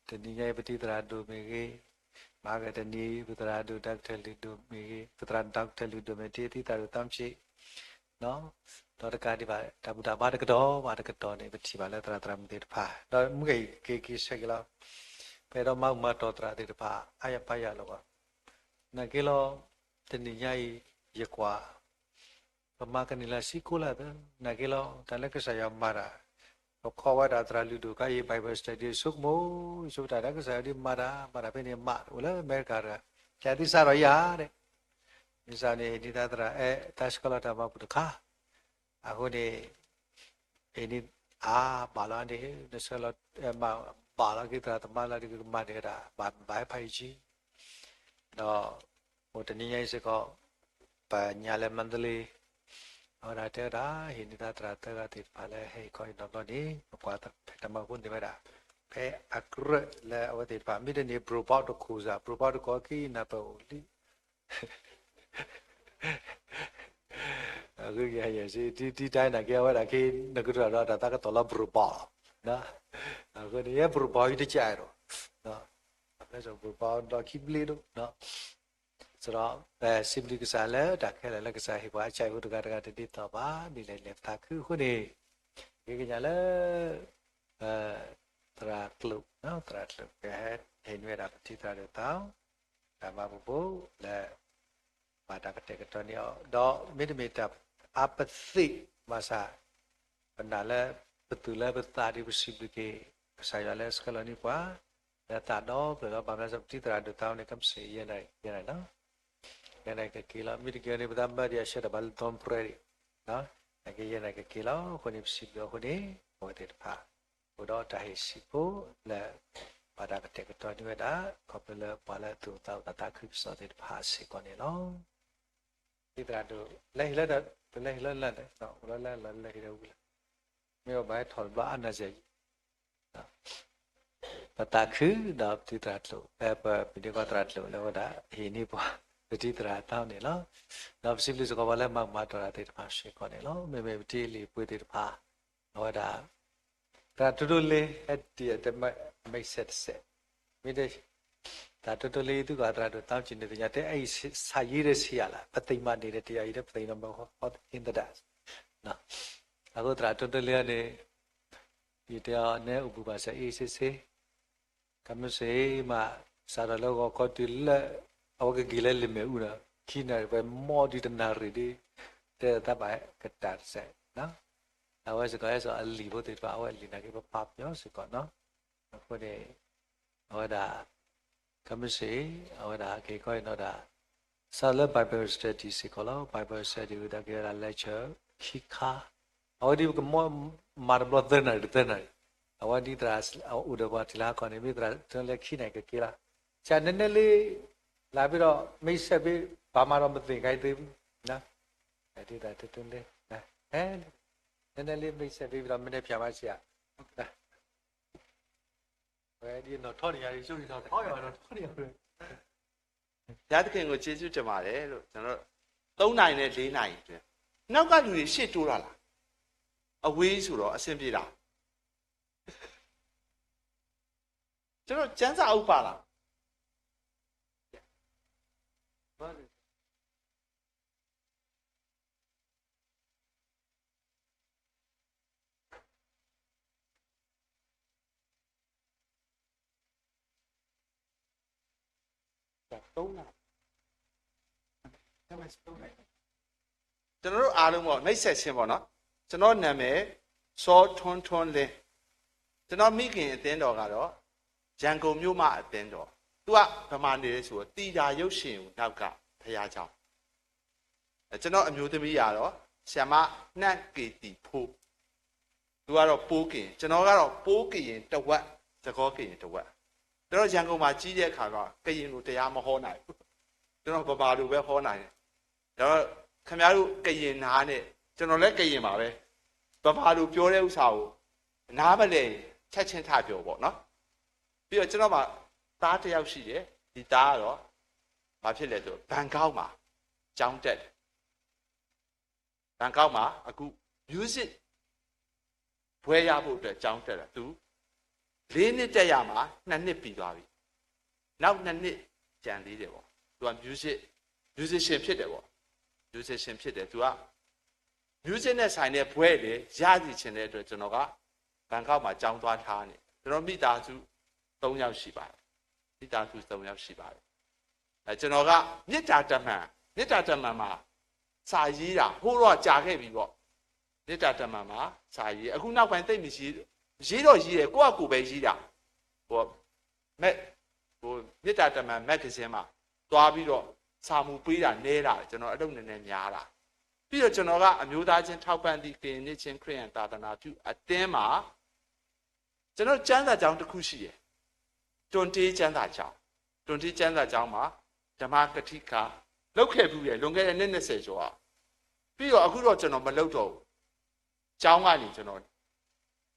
တနံၤညါအံၤပတံၤသရၣ်ဒိၣ်မ့ၢ်ဂ့ၤ, မၤကတနံၤ ပသရၣ်ဒိၣ်တၢ်ကထၢၣ်လုၢ်ဒိၣ်မ့ၢ်ဂ့ၤ, ပသရၣ်ဒိၣ်တၢ်ကထၢၣ်လုၢ်ဒိၣ်မ့ၢ်တံၤ တံၤသရၣ်ဒိၣ်သးမ့ၢ်ဆ့ၣ် ဒီးတကးဒံးဘၣ် တၢ်ဘူၣ်တၢ်ဘါတကတီၢ်ဘၣ်တကတီၢ်န့ၣ် ပထံၣ်ဘၣ်လၢသရၣ်သရၣ်မုၣ်သ့ၣ်တဖၣ် ဒီးမုၢ်ဂ့ၤက့ၤက့ၤဆၢက့ၤလီၤ, ပအဲၣ်ဒိးမၤအူမၤတီၢ်သရၣ်သ့ၣ်တဖၣ် အါယၤပါယၤလီၤဘၣ်, နာ်က့လီၤ, တနံၤညါအံၤ ယကွၢ် ပမၤကန့ၢ်လၢဆံကိးလၢသၢ, နာ်က့လီၤ တၢ်လၢကစၢ်ယွၤမၤတၢ်, ပခီဝဲဒၣ်သရၣ်လုၢ်ဒိၣ်ခါအံၤ Bible study ဆိကမိၣ်, ဆိကမိၣ်တၢ်လၢကစၢ်ယွၤဒ်မၤတၢ် မၤတၢ်ဖဲန့ၣ်မး အိၣ်လၢအမဲရကၤတဂၤ, ယသံစးထီၣ်ယၤဒဲး, မ့ၢ်စးန့ၣ် အ့ၣ်န့ၢ်သးသရၣ်အဲၣ် တၢ်ဆှၢလီၤတၢ်မၤပူၤတခါ, အဃိန့ၣ် အ့ၣ်န့ၢ်အါဘၣ်လီၤန့ၣ် နဆှၢလီၤ မၤဘၣ်လီၤက့ၤသရၣ်သမါလီၤဒ်ကမၤန့ၢ်ဝဲဒၣ် ဘၣ်ဘၣ်ဟဲဖးယံၤကံ ဒီး အိၣ်တနံၤညါအံၤစ့ၢ်ကီး ပညါလၢ Mandalay အဝဲဒၣ်တဲဝဲဒၣ် ဟ့ၣ်န့ၢ်သးသရၣ်သၢဂၤသ့ၣ်တဖၣ်လၢဟဲအံၤခီအံၤနီၢ်ဘျီန့ၣ် ပကွၢ်ဖဲတၢ်မၤပူၤန့ၢ်ဝဲဒၣ် ဖဲအကြၢးလၢအဝဲသ့ၣ်တဖၣ် မ့ၢ်တန့ၢ် Bro Bob တခိၣ်စၢ် Bro Bob တကိးက့ၤနၢ်ပၢၢ်အိၣ်လံ အဂ့ၢ်ယဲၢ် တံတံတၢ်နာ်က့အဝဲဒၣ်က့ၤ နကတၢၢ်ဒီးတၢ်သးကတီၢ်လၢ Bro Bob လီၤ, အဃိန့ၣ် ယဲ Bro Bob အံၤတကးဒီး လၢ Bro Bob ဒီးခံဘျ့ဒိၣ် စဒီး ပစံးဘျုးကစၢ်လၢတၢ်ခဲလၢာ်လၢကစၢ်ဟ့ၣ်ပှၤအစၢ်အဃိတဂၤတဂၤတဒ်သိးဘၣ် ဒ်လဲၣ်လဲၤပသးခုအဃိန့ၣ် ကကညးလၢ သရၣ်ကျိာ် သရၣ်ကျိာ် ကဟဲဟ့ၣ်န့ၢ်ဝဲဒၣ်ပတံၤသရၣ်ဒိၣ်သး တၢ်မၤပူၤဖိလၢ ဘၣ်တၢ်ကတဲာ်ကတီၤန့ၢ်အီၤ ဒီးမ့တမ့ၢ်တၢ်အါပသ့ၣ်ဘၣ်ဆၣ် ပနာ်လၢပသူၣ်လၢပသးဒ်ပစံးဘျုးက့ၤ ကစၢ်ယွၤလၢဆှၢလီၤန့ၢ်ပှၤ လၢသးဒီဖျၢၣ်လီၤ ဘၣ်မနုၤလဲၣ် ပတံၤသရၣ်ဒိၣ်သးန့ၣ် ကမ့ၢ်စ့ၢ်ယဲၢ်နၤ ယဲၢ်နၤနီၤ ယဲၢ်နၤကက့ၤလီၤ မ့ၢ်တက့ၤန့ၣ် ပသးမၢဒံးအဆၢတၢ်ဘၣ်လၢ Don Prairie နာ်က့ယဲၢ်နၤကက့ၤလီၤ အဃိန့ၣ် ပစံးဘျုးအဃိန့ၣ် အဝဲသ့ၣ်တဖၣ် အိၣ်ဒီးတၢ်ဟ့ၣ်ဆံးဖိလၢ ဘၣ်တၢ်ကတဲာ်ကတီၤန့ၢ်ဝဲဒၣ် ခီဖျိလၢပှၤလၢအသူၣ်အိၣ်သးအိၣ်တၢ်သးခုကစီၣ်သ့ၣ်တဖၣ်စ့ၢ်ကီးန့ၣ်လီၤ. ပတံၤသရၣ်ဒိၣ် လဲၤဟ့ၣ်လၢ ပလဲၤဟ့ၣ်လၢလၢ်န့ၣ် အိၣ်လၢလၢ်လၢလဲၤဟ့ၣ်လၢဝံၤလီၤ မ့ၢ်အဘၣ်ဟဲထီၣ်တဘျီအါနၢ်စ့ၢ်ကီး ပသးခုဒီးပတံၤသရၣ်ကျိာ် ပမ့ၢ်ဒ်ကီးသရၣ်ကျိာ်လၢဝဲဒၣ် ဟ့ၣ်န့ၢ်ပှၤ ပတံၤသရၣ်သးန့ၣ်လီၤ. ဒီးပစံးဘျုးစ့ၢ်ကီးပှၤလၢမၤကမၤတီၢ်တၢ်သ့ၣ်တဖၣ်စ့ၢ်ကီးန့ၣ်လီၤ. မ့မ့ၢ်ပတံၤအလံာ်ပှ့ၤသ့ၣ်တဖၣ် အဝဲဒၣ် သရၣ်တိတိလ့ ဟဲတံၢ်အတမ့ၢ်စဲးတစဲး မ့ၢ် တၢ်တိတိလ့သုကီးသရၣ်ဒိၣ်သး ကန့ၣ်သ့ၣ်ညါတဲ အဲၣ်ဆးယံၤဒီးဆံးယၤလၢ ပသ့ၣ်မၤန့ၣ်ဒီးတယၤအံၤဒီး ပသ့ၣ်နီၣ်မ့ၢ်ဟီၣ်ဟီၣ်သ့ၣ်သဒၣ် အဃိသရၣ်တိတိလ့န့ၣ် ယတဲအီၤနဲအိၣ်ဘူးဘၣ်စၢၤအ့ၣ်စ့စ့ ကမ့ၢ်စ့ၢ်မး စးထီၣ်လၢဂီၤခီတုၤလၢ အဝဲကက့ၤလၢလံာ်မဲာ်အူဒီး ခံနၣ်ရံၣ်ပှဲၤမီၢ်ဒံးတနၣ်ရံၣ်ဒ် တဲသးဘၣ်ကတၢၢ်တစဲး အဝဲစ့ၢ်ကီးဟဲစိာ်အလံာ်ဖိသ့ၣ်တဖၣ် အဝဲအလံာ်နာ်က့ပပာ်ပညီစ့ၢ်ကီးနီၤ အဃိန့ၣ် အဝဲဒၣ် ကမ့ၢ်စ့ၢ် အဝဲဒၣ်က့ၤခီအံၤနီၤဒၣ် စးလၢ Bible study စ့ၢ်ကီးလီၤ Bible study ဝံၤဒီးက့ၤဝဲဒၣ် lecture ခံခါ အဝဲဒ်ပကမၤတဘျီသၢနၣ်ရံၣ်တသၢနၣ်ရံၣ် အဝဲဒ်သရၣ်အိၣ်ဒီးပှၤထံၣ်လၢဟါခီန့ၣ် မ့ၢ်သရၣ်တိတိလ့ခံနၣ်ရံၣ်ကက့ၤလီၤ ကနည်းနည်းလံ လၢ်ဘ့ၣ်ဒီး မ့ၢ်စဲးဘ့ၣ် ဘၣ်မၤဒီးမသ့ၣ်ကါအံၤသ့ ဒ်သရၣ်တိတိလ့ နည်းနည်းလံ မ့ၢ်စဲးဘ့ၣ်ဒီး မ့ၢ်နဖျါမးစ့ၢ်ဧါ ဝဲဒ်နီၣ်ထီၣ်န့ၣ်ယၤ ယဆိကမိၣ်နီၣ်ထီၣ်န့ၣ်ယၤ ဘုရားသခင်ကို ကျေးဇူးတင်ပါတယ်လို့ ကျွန်တော် သုံးနာရီနဲ့ လေးနာရီအတွင်း နောက်ကလူတွေ ရှေ့တိုးတာလား အဝေးဆိုတော့ အဆင်ပြေလား ကျွန်တော် ကျမ်းစာအုပ်ပါလားကျွန်တော်တို့အားလုံးပေါ့ နှိပ်စက်ခြင်းပေါ့နော်ကျွန်တော်နာမည်စောထွန်းထွန်းလင်းကျွန်တော်မိခင်အသင်းတော်ကတော့ရန်ကုန်မြို့မှအသင်းတော်သူကဗမာနေလဲဆိုတော့တီတာရုပ်ရှင်ကိုနောက်ကဘုရားကျောင်းကျွန်တော်အမျိုးသမီးကတော့ ဆရာမ နတ်ကီတီဖိ သူကတော့ ပိုးကရင် ကျွန်တော်ကတော့ ပိုးကရင်တစ်ဝက် သကောကရင်တစ်ဝက် ကျွန်တော် ရန်ကုန်မှာကြီးတဲ့အခါတော့ ကရင်လိုတရားမဟောနိုင်ဘူး ကျွန်တော်ဗမာလိုပဲဟောနိုင်တယ် ဒါတော့ ခင်ဗျားတို့ကရင်နားနဲ့ ကျွန်တော်လည်းကရင်ပါပဲ ဗမာလိုပြောတဲ့ဥစ္စာကိုနားမလည်ရင်ချက်ချင်းထပြောပေါ့နော် ပြီးတော့ကျွန်တော်မှာသားတစ်ယောက်ရှိတယ် ဒီသားကတော့ဘာဖြစ်လဲဆိုတော့ ဘန်ကောက်မှာကျောင်းတက်တယ် ဘန်ကောက်မှာအခု music ဘွဲ့ရဖို့အတွက်ကျောင်းတက်တာ သူလေးနှစ်တက်ရမှာနှစ်နှစ်ပြီးသွားပြီ နောက်နှစ်နှစ်ကျန်သေးတယ်ပေါ့ သူက music musician ဖြစ်တယ်ပေါ့ musician ဖြစ်တယ် သူက music နဲ့ဆိုင်တဲ့ဘွဲ့လည်းရစီချင်တဲ့အတွက်ကျွန်တော်ကဘန်ကောက်မှာကျောင်းသွားထားနေကျွန်တော်မိသားစုသုံးယောက်ရှိပါတယ်မိသားစုသုံးယောက်ရှိပါတယ်အဲကျွန်တော်ကမေတ္တာတမန်မေတ္တာတမန်မှာစာရေးတာဟိုးတော့ကြာခဲ့ပြီပေါ့မေတ္တာတမန်မှာစာရေးအခုနောက်ပိုင်းသိပ်မရေးရေးတော့ရေးတယ်ကိုယ့်အကူပဲရေးတာဟိုမက်ဟိုမေတ္တာတမန် magazine မှာသွားပြီးတော့စာမူပေးတာနဲလာတယ်ကျွန်တော်အလုပ်နည်းနည်းများလာပြီးတော့ကျွန်တော်ကအမျိုးသားချင်းထောက်ပံ့သည့်ကရင်နှစ်ချင်းခရစ်ယာန်သာသနာပြုအသင်းမှာကျွန်တော်ကျမ်းစာကျောင်းတစ်ခုရှိတယ်တွန်တေးကျမ်းစာကျောင်းတွန်တေးကျမ်းစာကျောင်းမှာဓမ္မကထိကလုပ်ခဲ့ဘူးတယ်လွန်ခဲ့တဲ့နှစ်နှစ်ဆယ်ကျော်ကပြီးတော့အခုတော့ကျွန်တော်မလုပ်တော့ဘူးကျောင်းကနေကျွန်တော်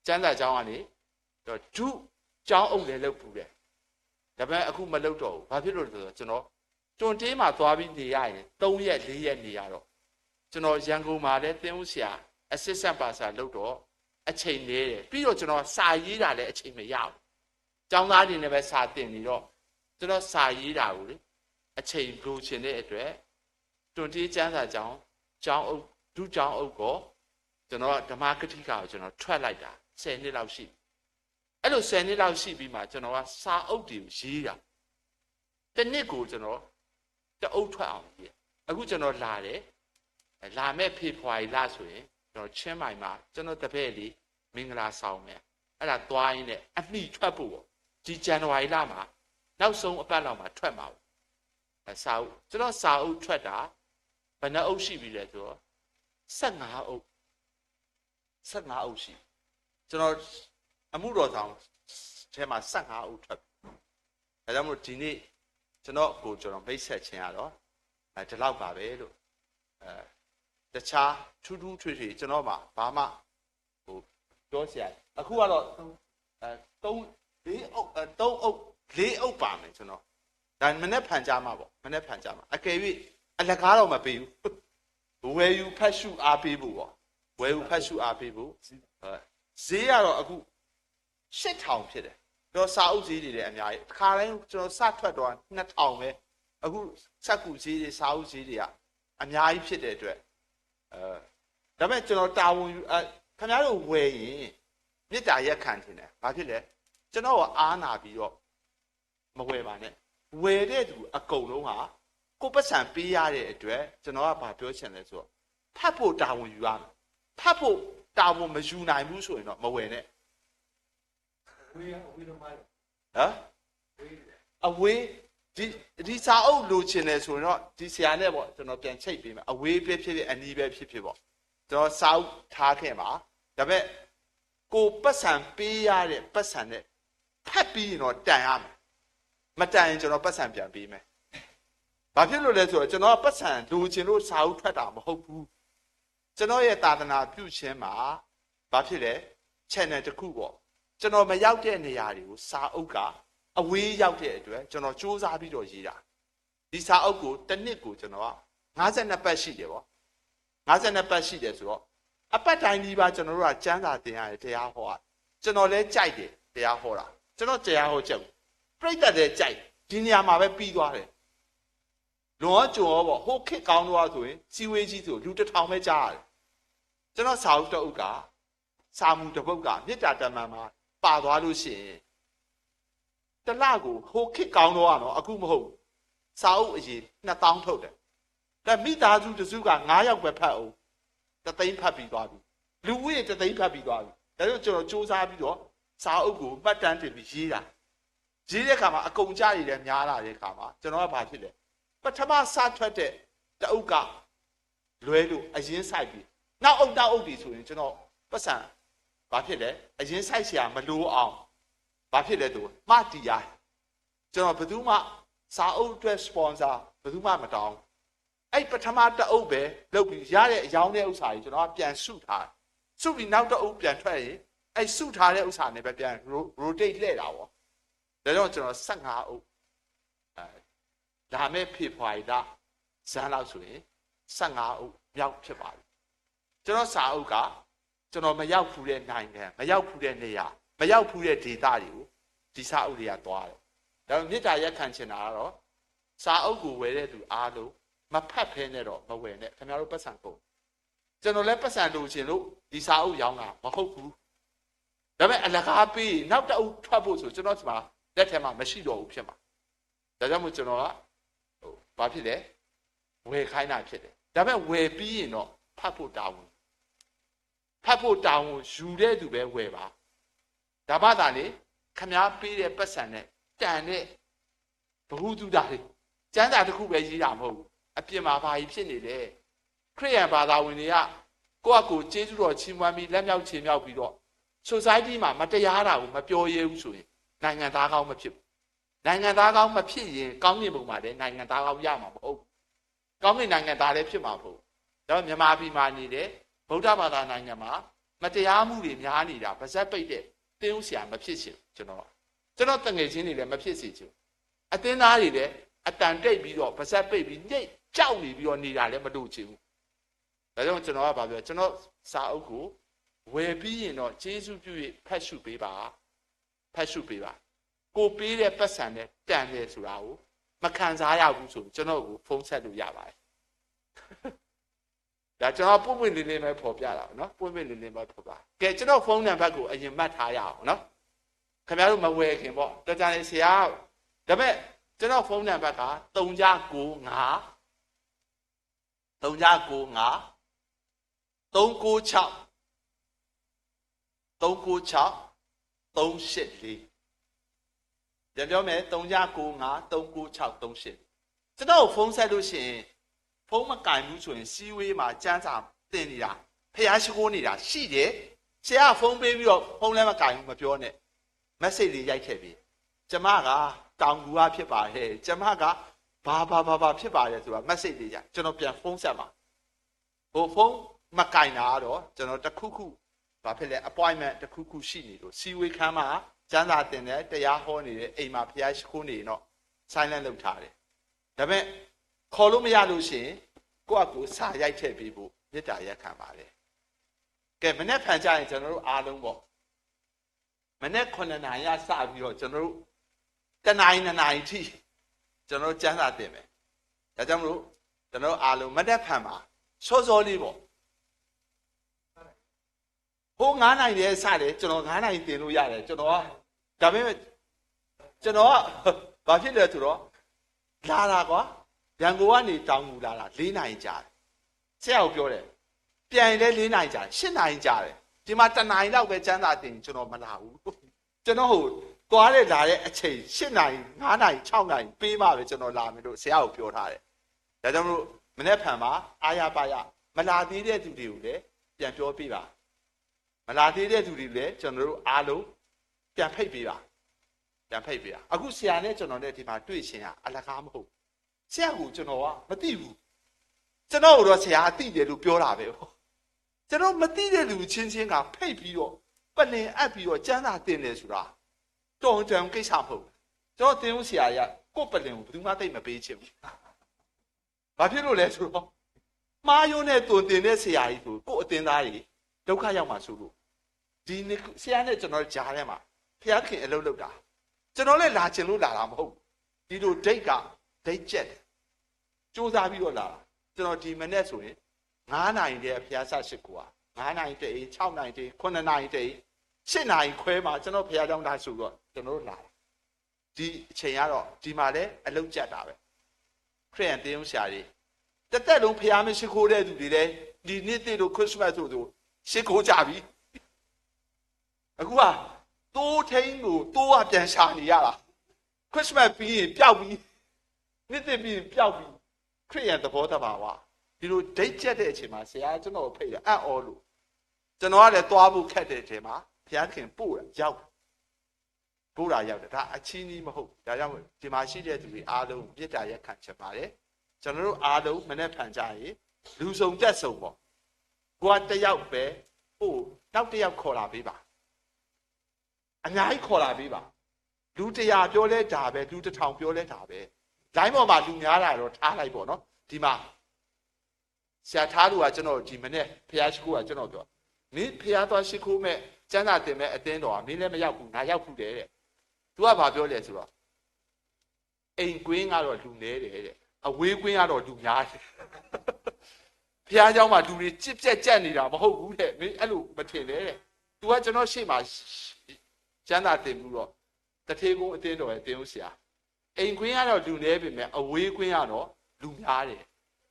ကျမ်းစာကျောင်းကနေတော့ဒုကျောင်းအုပ်လည်းလုပ်ဘူးတယ်ဒါပေမဲ့အခုမလုပ်တော့ဘူးဘာဖြစ်လို့လဲဆိုတော့ကျွန်တော်တွန်တေးမှာသွားပြီးနေရရင်သုံးရက်လေးရက်နေရတော့ကျွန်တော်ရန်ကုန်မှာလည်းသင်းဦးဆရာအစစ်ဆက်ပါစာလုပ်တော့အချိန်နေတယ်ပြီးတော့ကျွန်တော်စာရေးတာလည်းအချိန်မရဘူးကျောင်းသားတွေနဲ့ပဲစာသင်နေတော့ကျွန်တော်စာရေးတာကိုလေအချိန်လိုချင်တဲ့အတွက်တွန်တေးကျမ်းစာကျောင်းကျောင်းအုပ်ဒုကျောင်းအုပ်ကကျွန်တော်ဓမ္မကထိကကိုကျွန်တော်ထွက်လိုက်တာဆယ်နှစ်လောက်ရှိပြီအဲ့လိုဆယ်နှစ်လောက်ရှိပြီးမှကျွန်တော်ကစာအုပ်တွေကိုရေးတာတစ်နှစ်ကိုကျွန်တော်တအုပ်ထွက်အောင်ရေးအခုကျွန်တော်လာတယ်လာမဲ့ဖေဖော်ဝါရီလဆိုရင်ကျွန်တော်ချင်းမိုင်မှာကျွန်တော်တပည့်လေးမင်္ဂလာဆောင်မယ်အဲ့ဒါသွားရင်းနဲ့အမှီထွက်ဖို့ပေါ့ဒီဇန်နဝါရီလမှာနောက်ဆုံးအပတ်လောက်မှာထွက်မှာပေါ့စာအုပ်ကျွန်တော်စာအုပ်ထွက်တာဘယ်နှအုပ်ရှိပြီလဲဆိုတော့ဆယ့်ငါးအုပ်ဆယ့်ငါးအုပ်ရှိကျွန်တော်အမှုတော်ဆောင်ထဲမှာဆယ့်ငါးအုပ်ထွက်ပြီဒါကြောင့်မို့ဒီနေ့ကျွန်တော်ကိုကျွန်တော်မိတ်ဆက်ခြင်းရတော့အဲဒီလောက်ပါပဲလို့အဲတခြားထူးထူးထွေထွေကျွန်တော်မှဘာမှဟိုပြောเสียအခုကတော့အဲသုံးလေးအုပ်အဲသုံးအုပ်လေးအုပ်ပါမယ်ကျွန်တော်ဒါမနေ့ဖန်ကြားမှာပေါ့မနေ့ဖန်ကြားမှာအကယ်၍အလကားတော့မပေးဘူးဝယ်ယူဖတ်ရှုအားပေးဖို့ပေါ့ဝယ်ယူဖတ်ရှုအားပေးဖို့ဈေးကတော့အခုရှစ်ထောင်ဖြစ်တယ်တော့စာအုပ်ဈေးတွေလည်းအများကြီးတစ်ခါတိုင်းကျွန်တော်စထွက်တော့နှစ်ထောင်ပဲအခုစက်ကူဈေးတွေစာအုပ်ဈေးတွေကအများကြီးဖြစ်တဲ့အတွက်အဲဒါပေမဲ့ကျွန်တော်တာဝန်ယူအဲခင်ဗျားတို့ဝယ်ရင်မေတ္တာရက်ခံတယ်ဘာဖြစ်လဲကျွန်တော်ကအားနာပြီးတော့မဝယ်ပါနဲ့ဝယ်တဲ့သူအကုန်လုံးဟာကိုယ့်ပတ်စံပေးရတဲ့အတွက်ကျွန်တော်ကဘာပြောချင်လဲဆိုတော့ဖတ်ဖို့တာဝန်ယူရမယ်ဖတ်ဖို့တာဝန်မယူနိုင်ဘူးဆိုရင်တော့မဝယ်နဲ့ဝေးအဝေးသမားလေဟမ်အဝေးဒီဒီစာအုပ်လိုချင်တယ်ဆိုရင်တော့ဒီဆရာနဲ့ပေါ့ကျွန်တော်ပြန်ချိတ်ပေးမယ်အဝေးပဲဖြစ်ဖြစ်အနီးပဲဖြစ်ဖြစ်ပေါ့ကျွန်တော်စာအုပ်ထားခဲ့မှာဒါပေမဲ့ကိုယ်ပတ်စံပေးရတဲ့ပတ်စံနဲ့ဖတ်ပြီးရင်တော့တန်ရမယ်မတန်ရင်ကျွန်တော်ပတ်စံပြန်ပေးမယ်ဘာဖြစ်လို့လဲဆိုတော့ကျွန်တော်ကပတ်စံလိုချင်လို့စာအုပ်ထွက်တာမဟုတ်ဘူးကျွန်တော်ရဲ့သာသနာပြုခြင်းမှာဘာဖြစ်လဲ channel တစ်ခုပေါ့ကျွန်တော်မရောက်တဲ့နေရာတွေကိုစာအုပ်ကအဝေးရောက်တဲ့အတွက်ကျွန်တော်စူးစမ်းပြီးတော့ရေးတာဒီစာအုပ်ကိုတစ်နှစ်ကိုကျွန်တော်ကငါးဆယ့်နှစ်ပတ်ရှိတယ်ပေါ့ငါးဆယ့်နှစ်ပတ်ရှိတယ်ဆိုတော့အပတ်တိုင်းဒီပါကျွန်တော်တို့ကစမ်းစာတင်ရတယ်တရားဟောရတယ်ကျွန်တော်လည်းကြိုက်တယ်တရားဟောတာကျွန်တော်တရားဟောချက်ကိုပြိတ္တလည်းကြိုက်ဒီနေရာမှာပဲပြီးသွားတယ်လွန်ရောကြုံရောပေါ့ဟိုခေတ်ကောင်းတော့ဆိုရင်စီဝေးကြီးဆိုလူတစ်ထောင်ပဲကြားရတယ်ကျွန်တော်စာအုပ်တစ်အုပ်ကစာမူတစ်ပုဒ်ကမေတ္တာတမန်မှာပါသွားလို့ရှိရင်တစ်လကိုဟိုခေတ်ကောင်းတော့ကတော့အခုမဟုတ်ဘူးစာအုပ်အရေးနှစ်သောင်းထုတ်တယ်ဒါမိသားစုတစ်စုကငါးယောက်ပဲဖတ်အောင်တစ်သိန်းဖတ်ပြီးသွားပြီလူဦးရေတစ်သိန်းဖတ်ပြီးသွားပြီဒါကြောင့်ကျွန်တော်စူးစမ်းပြီးတော့စာအုပ်ကိုမှတ်တမ်းတင်ပြီးရေးတာရေးတဲ့အခါမှာအကုန်အကျတွေလည်းများလာတဲ့အခါမှာကျွန်တော်ကဘာဖြစ်လဲပထမစထွက်တဲ့တအုပ်ကလွဲလို့အရင်းစိုက်ပြီး နောက်အုပ်နောက်အုပ်တွေဆိုရင် ကျွန်တော်ပိုက်ဆံ ဘာဖြစ်လဲ အရင်းစိုက်စရာမလိုအောင် ဘာဖြစ်လဲဆို မှတ်တည်ရတယ် ကျွန်တော်ဘယ်သူမှ စာအုပ်အတွက် sponsor ဘယ်သူမှမတောင်းဘူး အဲ့ပထမတအုပ်ပဲလုပ်ပြီးရတဲ့အရောင်းတဲ့ဥစ္စာကြီးကျွန်တော်ကပြန်စုထားတယ် စုပြီးနောက်တအုပ်ပြန်ထွက်ရင်အဲ့စုထားတဲ့ဥစ္စာနဲ့ပဲပြန် ro- rotate လှည့်တာပေါ့ဒါကြောင့်ကျွန်တော်ဆယ့်ငါးအုပ်အဲလာမယ့်ဖေဖော်ဝါရီလဆန်းလောက်ဆိုရင်ဆယ့်ငါးအုပ်မြောက်ဖြစ်ပါပြီကျွန်တော်စာအုပ်ကကျွန်တော်မရောက်ဖူးတဲ့နိုင်ငံမရောက်ဖူးတဲ့နေရာမရောက်ဖူးတဲ့ဒေသတွေကိုဒီစာအုပ်တွေကသွားတယ်ဒါပေမဲ့မေတ္တာရပ်ခံချင်တာကတော့စာအုပ်ကိုဝယ်တဲ့သူအားလုံးမဖတ်ဖဲနဲ့တော့မဝယ်နဲ့ခင်ဗျားတို့ပတ်စံကုန်ကျွန်တော်လည်းပတ်စံလိုချင်လို့ဒီစာအုပ်ရောင်းတာမဟုတ်ဘူးဒါပေမဲ့အလကားပေးနောက်တအုပ်ထွက်ဖို့ဆိုကျွန်တော်ဒီမှာလက်ထဲမှာမရှိတော့ဘူးဖြစ်မှာဒါကြောင့်မို့ကျွန်တော်ကဟိုဘာဖြစ်လဲဝယ်ခိုင်းတာဖြစ်တယ်ဒါပေမဲ့ဝယ်ပြီးရင်တော့ဖတ်ဖို့တာဝန်ဖတ်ဖို့တာဝန်ယူတဲ့သူပဲဝယ်ပါဒါမှသာလေခင်ဗျားပေးတဲ့ပတ်စံနဲ့တန်တဲ့ဘဟုသုတတွေကျမ်းစာတစ်ခုပဲရေးတာမဟုတ်ဘူးအပြင်မှာဘာကြီးဖြစ်နေလဲခရိယန်ဘာသာဝင်တွေကကိုယ့်အကိုကျေးဇူးတော်ချီးမွမ်းပြီးလက်မြောက်ချေမြောက်ပြီးတော့ society မှာမတရားတာကိုမပြောရဲဘူးဆိုရင်နိုင်ငံသားကောင်းမဖြစ်ဘူးနိုင်ငံသားကောင်းမဖြစ်ရင်ကောင်းကင်ဘုံမှာလည်းနိုင်ငံသားကောင်းရမှာမဟုတ်ဘူးကောင်းကင်နိုင်ငံသားလည်းဖြစ်မှာမဟုတ်ဘူးဒါပေမဲ့မြန်မာပြည်မှာနေတဲ့ဗုဒ္ဓဘာသာနိုင်ငံမှာမတရားမှုတွေများနေတာပါဇက်ပိတ်တဲ့တင်းဦးဆရာမဖြစ်ချင်ကျွန်တော်ကျွန်တော်တငယ်ချင်းတွေလည်းမဖြစ်စေချင်အတင်းသားတွေလည်းအတန်တိတ်ပြီးတော့ပါဇက်ပိတ်ပြီးညိတ်ကြောက်နေပြီးတော့နေတာလည်းမလိုချင်ဘူးဒါကြောင့်ကျွန်တော်ကဘာပြောကျွန်တော်စာအုပ်ကိုဝယ်ပြီးရင်တော့ကျေးဇူးပြု၍ဖတ်ရှုပေးပါဖတ်ရှုပေးပါကိုပေးတဲ့ပတ်စံနဲ့တန်တယ်ဆိုတာကိုမခံစားရဘူးဆိုရင်ကျွန်တော်ကိုဖုန်းဆက်လို့ရပါတယ်ဒါကျွန်တော်ပွင့်ပွင့်လင်းလင်းပဲဖော်ပြတာပေါ့နော်ပွင့်ပွင့်လင်းလင်းပဲဖော်ပြကဲကျွန်တော်ဖုန်းနံပါတ်ကိုအရင်မှတ်ထားရအောင်နော်ခင်ဗျားတို့မဝယ်ခင်ပေါ့တော်ကြနေဆရာဒါပေမဲ့ကျွန်တော်ဖုန်းနံပါတ်က3995 3995 396 396 384ပြန်ပြောမယ်3995 396 384ကျွန်တော်ဖုန်းဆက်လို့ရှိရင်ဖုန်းမကင်ဘူးဆိုရင်စည်းဝေးမှာစမ်းစာတင်နေတာဖျားရှိခိုးနေတာရှိတယ်ဆရာဖုန်းပေးပြီးတော့ဖုန်းလည်းမကင်ဘူးမပြောနဲ့ message လေးရိုက်ထည့်ပေးကျမကတောင်ကူကဖြစ်ပါတယ်ကျမကဘာဘာဘာဘာဖြစ်ပါတယ်ဆိုတာ message လေးရိုက်ကျွန်တော်ပြန်ဖုန်းဆက်မှာဟိုဖုန်းမကင်တာကတော့ကျွန်တော်တခုခုဘာဖြစ်လဲ appointment တခုခုရှိနေလို့စည်းဝေးခန်းမှာကျမ်းစာသင်တဲ့တရားဟောနေတဲ့အိမ်မှာဖျားရှိခိုးနေရင်တော့ silent လုပ်ထားတယ်ဒါပေမဲ့ခေါ်လို့မရလို့ရှိရင်ကိုယ့်အကူစာရိုက်ထည့်ပေးဖို့မေတ္တာရပ်ခံပါတယ်ကဲမနေ့ဖန်ကြရင်ကျွန်တော်တို့အားလုံးပေါ့မနေ့9နာရီကစပြီးတော့ကျွန်တော်တို့တနာရီ2နာရီထိကျွန်တော်တို့ကျမ်းစာသင်မယ်ဒါကြောင့်မလို့ကျွန်တော်တို့အားလုံးမနေ့ဖန်မှာစောစောလေးပေါ့ဟို9နာရီနဲ့စတယ်ကျွန်တော်9နာရီတင်လို့ရတယ်ကျွန်တော်ကဒါပေမဲ့ကျွန်တော်ကဘာဖြစ်လဲဆိုတော့လာတာကွာရန်ကုန်ကနေတောင်ငူလာတာ4နာရီကြာတယ်ဆရာကိုပြောတယ်ပြန်ရင်လည်း4နာရီကြာတယ်8နာရီကြာတယ်ဒီမှာတနာရီလောက်ပဲစမ်းသာတင်ကျွန်တော်မလာဘူးကျွန်တော်ဟိုသွားတဲ့လာတဲ့အချိန်7နာရီ9နာရီ6နာရီပေးမှပဲကျွန်တော်လာမယ်လို့ဆရာကိုပြောထားတယ်ဒါကြောင့်မလို့မနေ့ဖန်မှာအားရပါရမလာသေးတဲ့သူတွေကိုလည်းပြန်ပြောပြပါမလာသေးတဲ့သူတွေလည်းကျွန်တော်တို့အားလုံးပြန်ဖိတ်ပေးပါပြန်ဖိတ်ပေးပါအခုဆရာနဲ့ကျွန်တော်နဲ့ဒီမှာတွေ့ခြင်းဟာအလကားမဟုတ်ဆရာကိုကျွန်တော်ကမသိဘူးကျွန်တော်တို့တော့ဆရာအသိတယ်လို့ပြောတာပဲပေါ့ကျွန်တော်မသိတဲ့လူချင်းချင်းကဖိတ်ပြီးတော့ပလင်အပ်ပြီးတော့ကျမ်းစာတင်တယ်ဆိုတာတော်ကြံကိစ္စမဟုတ်ကျွန်တော်သင်ဦးဆရာကကိုယ့်ပလင်ကိုဘယ်သူမှသိမပေးချင်ဘူးဘာဖြစ်လို့လဲဆိုတော့မှားယွင်းတဲ့တုံတင်တဲ့ဆရာကြီးဆိုကိုယ့်အသင်းသားတွေဒုက္ခရောက်မှာစိုးလို့ဒီနေ့ဆရာနဲ့ကျွန်တော်ကြားထဲမှာဘုရားခင်အလုပ်လုပ်တာကျွန်တော်လည်းလာချင်လို့လာတာမဟုတ်ဘူးဒီလို date က date ကျက်တယ်စူးစမ်းပြီးတော့လာတာကျွန်တော်ဒီမနေ့ဆိုရင်9နာရီတည်းဘုရားဆရာရှိခိုးอ่ะ9နာရီတည်း6နာရီတည်း9နာရီတည်း7နာရီခွဲမှာကျွန်တော်ဘုရားကျောင်းသားဆိုတော့ကျွန်တော်တို့လာတယ်ဒီအချိန်ကတော့ဒီမှာလည်းအလုပ်ကျက်တာပဲခရိယန်တင်းဆရာကြီးတသက်လုံးဘုရားမရှိခိုးတဲ့သူတွေလည်းဒီနှစ်သစ်တို့ Christmas တို့တို့ရှိခိုးကြပြီအခုကသိုးထိန်းကိုသိုးကပြန်ရှာနေရတာ Christmas ပြီးရင်ပျောက်ပြီနှစ်သစ်ပြီးရင်ပျောက်ပြီခရိယန်သဘောတဘာဝ ဒီလို ဒိတ်ကျက်တဲ့အချိန်မှာ ဆရာက ကျွန်တော်ကိုဖိတ်တယ် အံ့ဩလို့ ကျွန်တော်ကလည်းသွားဖို့ခက်တဲ့ထဲမှာ ဘုရားသခင်ပို့တာရောက်တယ် ပို့တာရောက်တယ် ဒါအချည်းနှီးမဟုတ်ဘူး ဒါကြောင့်ဒီမှာရှိတဲ့သူတွေအားလုံးမေတ္တာရပ်ခံချင်ပါတယ် ကျွန်တော်တို့အားလုံးမနက်ဖြန်ကျရင်လူစုံတက်စုံပေါ့ ကိုယ်ကတစ်ယောက်ပဲပို့နောက်တစ်ယောက်ခေါ်လာပေးပါ အများကြီးခေါ်လာပေးပါ လူတစ်ရာပြောလဲဒါပဲ လူတစ်ထောင်ပြောလဲဒါပဲ လိုင်းပေါ်မှာလူများလာတော့ထားလိုက်ပေါ့နော် ဒီမှာ ဆရာထားလို့ကကျွန်တော်ဒီမနေ့ဖျားရှိခိုးကကျွန်တော်ပြောမင်းဖျားသွားရှိခိုးမဲ့ကျမ်းစာသင်မဲ့အသင်းတော်ကမင်းလည်းမရောက်ဘူးငါရောက်ဘူးတယ်တဲ့ तू ကဘာပြောလဲဆိုတော့ အိမ်ကွင်းကတော့လူနည်းတယ်တဲ့ အဝေးကွင်းကတော့လူများတယ် ဘုရားကျောင်းမှာလူတွေကျစ်ပြတ်ကျပ်နေတာမဟုတ်ဘူးတဲ့ မင်းအဲ့လိုမထင်နဲ့တဲ့ तू ကကျွန်တော်ရှေ့မှာကျမ်းစာသင်ပြီးတော့တထေးကုန်းအသင်းတော်ရဲ့သင်ဦးဆရာ အိမ်ကွင်းကတော့လူနည်းပေမဲ့အဝေးကွင်းကတော့လူများတယ်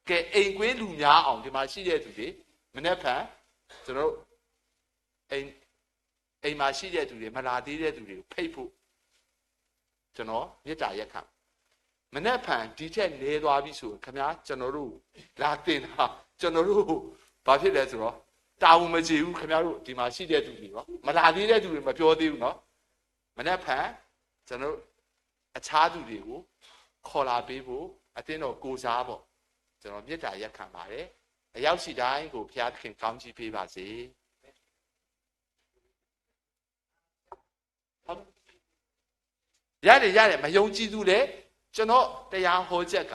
ကဲအိမ်ကွင်းလူများအောင်ဒီမှာရှိတဲ့သူတွေမနက်ဖြန်ကျွန်တော်တို့အိမ်အိမ်မှာရှိတဲ့သူတွေမလာသေးတဲ့သူတွေကိုဖိတ်ဖို့ ကျွန်တော်မေတ္တာရပ်ခံမနက်ဖြန်ဒီထက်နည်းသွားပြီဆိုရင်ခင်ဗျာကျွန်တော်တို့လာတင်တာကျွန်တော်တို့ဘာဖြစ်လဲဆိုတော့တာဝန်မကျေဘူးခင်ဗျားတို့ဒီမှာရှိတဲ့သူတွေနော်မလာသေးတဲ့သူတွေမပြောသေးဘူးနော်မနက်ဖြန်ကျွန်တော်တို့အခြားသူတွေကိုခေါ်လာပေးဖို့အသင်းတော်ကိုစားပေါ့ကျွန်တော်မေတ္တာရပ်ခံပါတယ်အရောက်ရှိတိုင်းကိုဘုရားသခင်ကောင်းချီးပေးပါစေ။ ရတယ်ရတယ်မယုံကြည်သူလည်းကျွန်တော်တရားဟောချက်က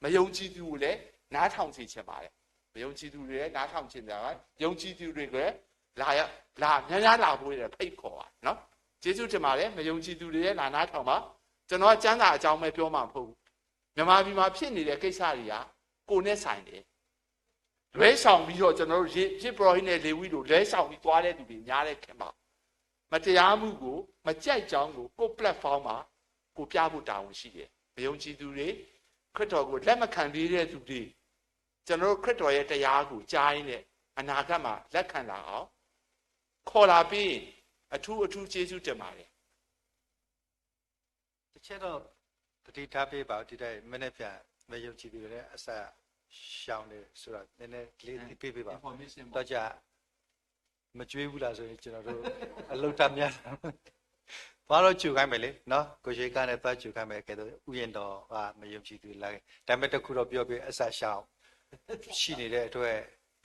မယုံကြည်သူကိုလည်းနားထောင်စေချင်ပါတယ်မယုံကြည်သူတွေလည်းနားထောင်ချင်တယ်ယုံကြည်သူတွေကလည်းလာလာများများလာဖို့ရဖိတ်ခေါ်ပါနော်ကျေးဇူးတင်ပါတယ်မယုံကြည်သူတွေလည်းလာနားထောင်ပါကျွန်တော်ကစမ်းသာအကြောင်းပဲပြောမှာမဟုတ်ဘူးမြန်မာပြည်မှာဖြစ်နေတဲ့ကိစ္စတွေကကိုယ်နဲ့ဆိုင်တယ်လွဲဆောင်ပြီးတော့ကျွန်တော်တို့ယစ်ပရောဟိတ်နဲ့လေဝိတို့လွဲဆောင်ပြီးသွားတဲ့သူတွေများတဲ့ခင်ဗျာမတရားမှုကိုမကြိုက်ကြောင်းကိုကိုယ့် platform မှာကိုပြဖို့တာဝန်ရှိတယ်မယုံကြည်သူတွေခရစ်တော်ကိုလက်မခံသေးတဲ့သူတွေကျွန်တော်တို့ခရစ်တော်ရဲ့တရားကိုကြားရင်းနဲ့အနာဂတ်မှာလက်ခံလာအောင်ခေါ်လာပြီးအထူးအထူးကျေးဇူးတင်ပါတယ် တစ်ချက်တော့သတိထားပေးပါဦးဒီတိုင်းမနေ့ပြန်မယုံကြည်သူတွေလည်းအစာရှောင်နေဆိုတာနည်းနည်းလေးသတိပေးပေးပါတော့ကြာမကြွေးဘူးလားဆိုရင်ကျွန်တော်တို့အလုပ်တမ်းများသွားတော့ကြိုခိုင်းမယ်လေနော်ကိုရှိကန်းနဲ့သွားကြိုခိုင်းမယ်ကဲတော့ဥယျာဉ်တော်ကမယုံကြည်သူလာခဲ့ဒါပေမဲ့တခုတော့ပြောပြီးအစာရှောင်ရှိနေတဲ့အတွက်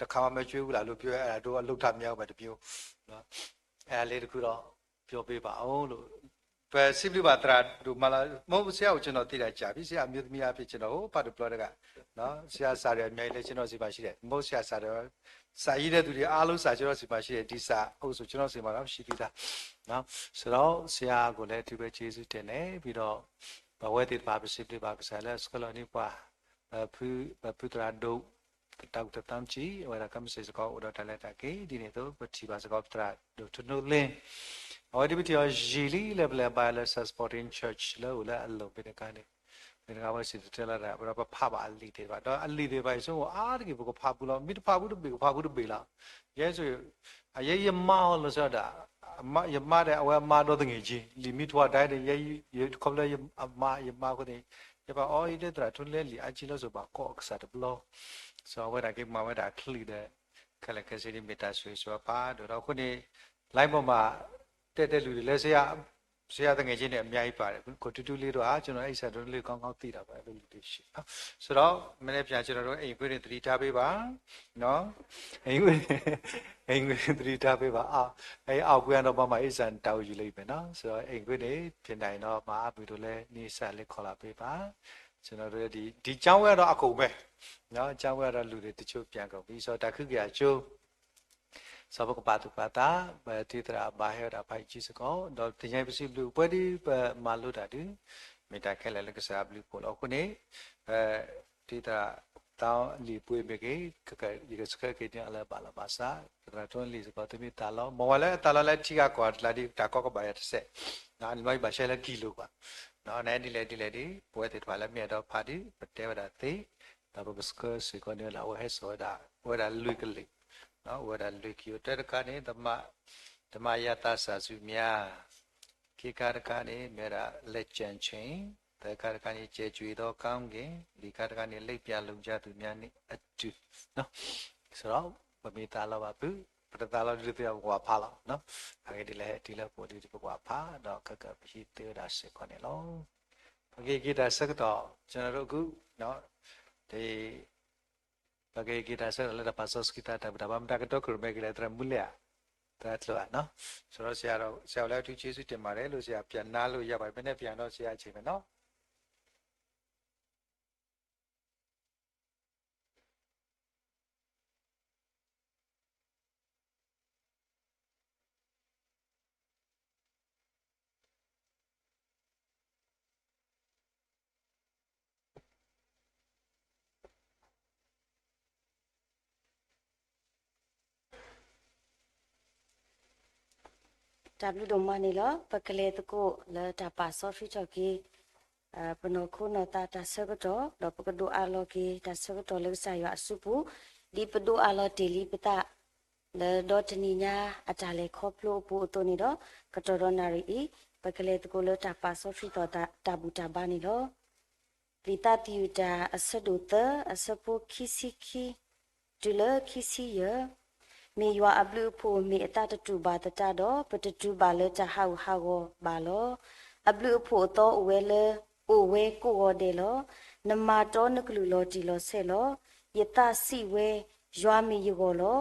တခါမှမကြွေးဘူးလားလို့ပြောအဲ့ဒါတို့အလုပ်တမ်းများပဲတစ်မျိုးနော်အဲ့ဒါလေးတခုတော့ပြောပေးပါအောင်လို့ပစံးဘျုးဘၣ်သရၣ်ဒိၣ်မးလီၤ. မဟုတ်ဆရာကိုကျွန်တော်သိတာကြာပြီဆရာအမျိုးသမီးအဖြစ်ကျွန်တော်ဟိုဖတ်တပျော်တကနော်ဆရာစာတွေအများကြီးလည်းကျွန်တော်စီမှာရှိတယ်မဟုတ်ဆရာစာတွေစာရေးတဲ့သူတွေအားလုံးစာကျွန်တော်စီမှာရှိတယ်ဒီစာအုပ်ဆိုကျွန်တော်စီမှာတော့ရှိသေးတာနော်ဆိုတော့ဆရာကိုလည်းဒီပဲကျေးဇူးတင်တယ်ပြီးတော့ပဝဲသ့ၣ်တဖၣ်ပစံးဘျုးဘၣ်ကစၢ်လၢစကလီနံပှၤဖုဖုသရၣ်ဒိၣ် တၢ်ကူတသီမကံ အဝဲဒၣ်ကမ့ၢ်စ့ၢ်စကီးအိၣ်ဒီးတၢ်လဲၤတၢ်က့ၤ ဒ်န့ၣ်အသိး ပထံၣ်ဘၣ်စ့ၢ်ကီးပသရၣ်ဒိၣ်ထူနိလ့ အဝဲဒ်ပထံၣ်အီၤယံာ်လံလၢပလဲၤဘါလၢ Sir Spontan Church လၢအိၣ်လၢအလိၤမ့ၢ်တခါန့ၣ် မ့ၢ်တခါဝဲစံၣ်တဲၤတဲလီၤတၢ် ပဒီးပဖးဘၣ်အလံာ်သ့ၣ်တဖၣ် ဒီးအလံာ်သ့ၣ်တဖၣ်အံၤ ဆိကမိၣ်အါတက့ၢ် ပကဖးဘူးလီၤ မ့ၢ်တဖးဘူးတဘ့ၣ် ကဖးဘူးတဘ့ၣ်လီၤ ယဲဆိ အယဲယမါအီၤလီၤဆီဒၣ် ယမါဒီးအဝဲအမါဒီသန့ၤက့ လံာ်မံထွါဒၣ်န့ၣ် ယဲ ခီဖျိယမါ ယမါအဃိန့ၣ် ယဘၣ်အီၤအံၤလၢသရၣ်ထူလၢလံာ်အါကံလီၤစိၤဘၣ်ကိးအကစၢ်တဘျီ စီၤအဝဲဒၣ်က့ၤမၤဝဲဒၣ်အချံဒီး ခဲလၢာ်ခဲဆ့န့ၣ်မ့ၢ်တၢ်ဆိၣ်ဂ့ၤဆိၣ်ဝါဖးဒိၣ်ဒီးအဃိန့ၣ် လိုင်းပေါ်မှာ တက်တဲ့လူတွေလည်းဆရာ ဆရာသငယ်ချင်းတွေအများကြီးပါတယ်ကိုတူတူလေးတို့ဟာကျွန်တော်အဲ့ဆရာတို့လေးကောင်းကောင်းသိတာပါအဲ့လိုလူတွေရှိနော်ဆိုတော့မနေ့ပြန်ကျွန်တော်တို့အိမ်ခွေးတွေသတိထားပေးပါနော်အိမ်ခွေးအိမ်ခွေးသတိထားပေးပါအာအဲ့အောက်ကွင်းကတော့ဘာမှအိမ်ဆရာတာဝန်ယူလိမ့်မယ်နော်ဆိုတော့အိမ်ခွေးတွေဖြစ်နိုင်တော့မအားဘူးတို့လည်းနေဆရာလေးခေါ်လာပေးပါကျွန်တော်တို့ဒီဒီကျောင်းဝဲတော့အကုန်ပဲနော်ကျောင်းဝဲတော့လူတွေတချို့ပြန်ကုန်ပြီဆိုတော့တခုကရာချိုးစီၤဖိကပာ်သူၣ်ပာ်သး ပတံၤသရၣ်ဘၣ်ဟဲဝဲဒၣ်ဖးယံာ်စုစ့ၢ်ကီး ဒီးသ့ၣ်ညါပစံးဘျုးပှဲၤဒ်ပမၤလိတၢ်ဒုး မ့ၢ်တၢ်ခဲလၢာ်လၢကစၢ်အဘျုးအဖှိၣ်လီၤ. အဃိန့ၣ် ပတံၤသရၣ် သီလံာ်ပှ့ၤမ့ၢ်ဂ့ၤ ယကဆှၢက့ၤန့ၢ်အီၤလၢဘၣ်လီၤဘၣ်ဆၣ် ပသရၣ်ထူလံာ်စ့ၢ်ကီး သမံသးလီ မ့ၢ်ဝဲလၢအသးလီလၢထံဂၤကီၢ်ဂၤတကျါဒ်တၢ်ကီကဘၣ်ယၤတစဲး နမ့ၢ်ဘၣ်ရှဲလၢကံလိၤဘၣ် နဒ်လဲၣ်ဒ်လဲၣ်ဒ် ပဝဲသ့ၣ်တဖၣ်လၢမ့ၢ်အဲၣ်ဒိးဖးဒ် ပတဲဝဲဒၣ်သ့ ဒီးပကဆှၢစ့ၢ်ကီးန့ၢ်လၢအဝဲဟဲစိာ်ဝဲဒၣ် အဝဲဒၣ်လွံၢ်ကလံး အဝဲဒၣ်လွံၢ်ကံၢ်အိၣ်တၢ်တခါန့ၣ် ဓမ္မရသစာစုများ ခံခါတခါန့ၣ် မ့ၢ်ဝဲဒၣ် လက်ကျန်ချိန် သၢခါတခါန့ၣ် ကြယ်ကြွေသောကောင်းကင်, လီၢ်ခါတခါန့ၣ် လက်ပြလူင်ကြသူများနှင့်အတူ, ဆိုတော့ ပမ့ၢ်သးလီဘၣ်ဖုး, ပတသးလီဒုးသ့ၣ်ညါ ပကွၢ်ဖးလီၤ, အဂ့ၢ်ဒ်လဲၣ် တုၤလၢပအိၣ်ဒံး ပကွၢ်ဖး ဒီးခဲကနံၣ် ပဟံးသ့ဝဲဒၣ်စ့ၢ်ကီးန့ၣ်လီၤ. ပကဟ့ၣ်က့ၤတၢ်ဆၢကတီၢ် ကျွန်တော်တို့ အခု, ပကဟ့ၣ်က့ၤတၢ်ဆၢကတီၢ်လၢတၢ်ပာ်စီဆှံသး တၢ်ဘူၣ်တၢ်ဘါ မတၤကတီၢ် ကရူၢ်မဲကလဲၣ် သရၣ်မူလဲၣ်ဧါ, သရၣ်ကျၢၤဧါ, ဆိုတော့ ဆရာတော်, ဆရာတော်လည်း အထူးကျေးဇူးတင်ပါတယ်လို့ ဆရာပြန်နားလို့ရပါတယ်, မနေ့ပြန်တော့ ဆရာအချိန်ပဲနော်. တၢ်ဘျုးဒိၣ်မးန့ၣ်လီၤ. ပကလဲၤသကိးလၢတၢ်ပာ်စီဆှံထီၣ်က့ၤ ပနီၢ်ခိနီၢ်သးတၢ်ဆၢကတီၢ်, ဒီးပကဒိးအးလီၤက့ၤတၢ်ဆၢကတီၢ်လၢကစၢ်ယွၤအစုပူၤ, ဒ်ပဒိးအးလီၤတ့ၢ်လံပသး လၢဒီတနံၤညါအတၢ်လဲၤခီဖျိအပူၤအသိးန့ၣ်ဒီး, ကတီၢ်ဒီးနၣ်ရံၣ်အံၤ ပကလဲၤသကိးလၢတၢ်ပာ်စီဆှံထီၣ်တၢ်ဘူၣ်တၢ်ဘါန့ၣ်လီၤ. လံာ်သးသယုၢ်တၢ်အဆၢဒိၣ်သၢ အဆၢဖိခံဆံခံ တုၤလၢခံဆံယဲၢ်, မ့ၢ်ယွၤအဘျုးအဖှိၣ်မ့ၢ်အသးတတူာ်ဘၣ်သတးဒီး, ပတတုၤဘၣ်လၢတၢ်ဟးဂူာ်ဟးဂီၤဘၣ်လီၤ. အဘျုးအဖှိၣ်အသီအိၣ်ဝဲလၢ, အိၣ်ဝဲကိးဂီၤဒဲးလီၤ. နမၤတီနကလုၢ်လီၤတံၢ်လီၤဆဲးလီၤ. ယသးစံးဝဲ, ယွၤမ့ၢ်ယဂီၢ်လီၤ.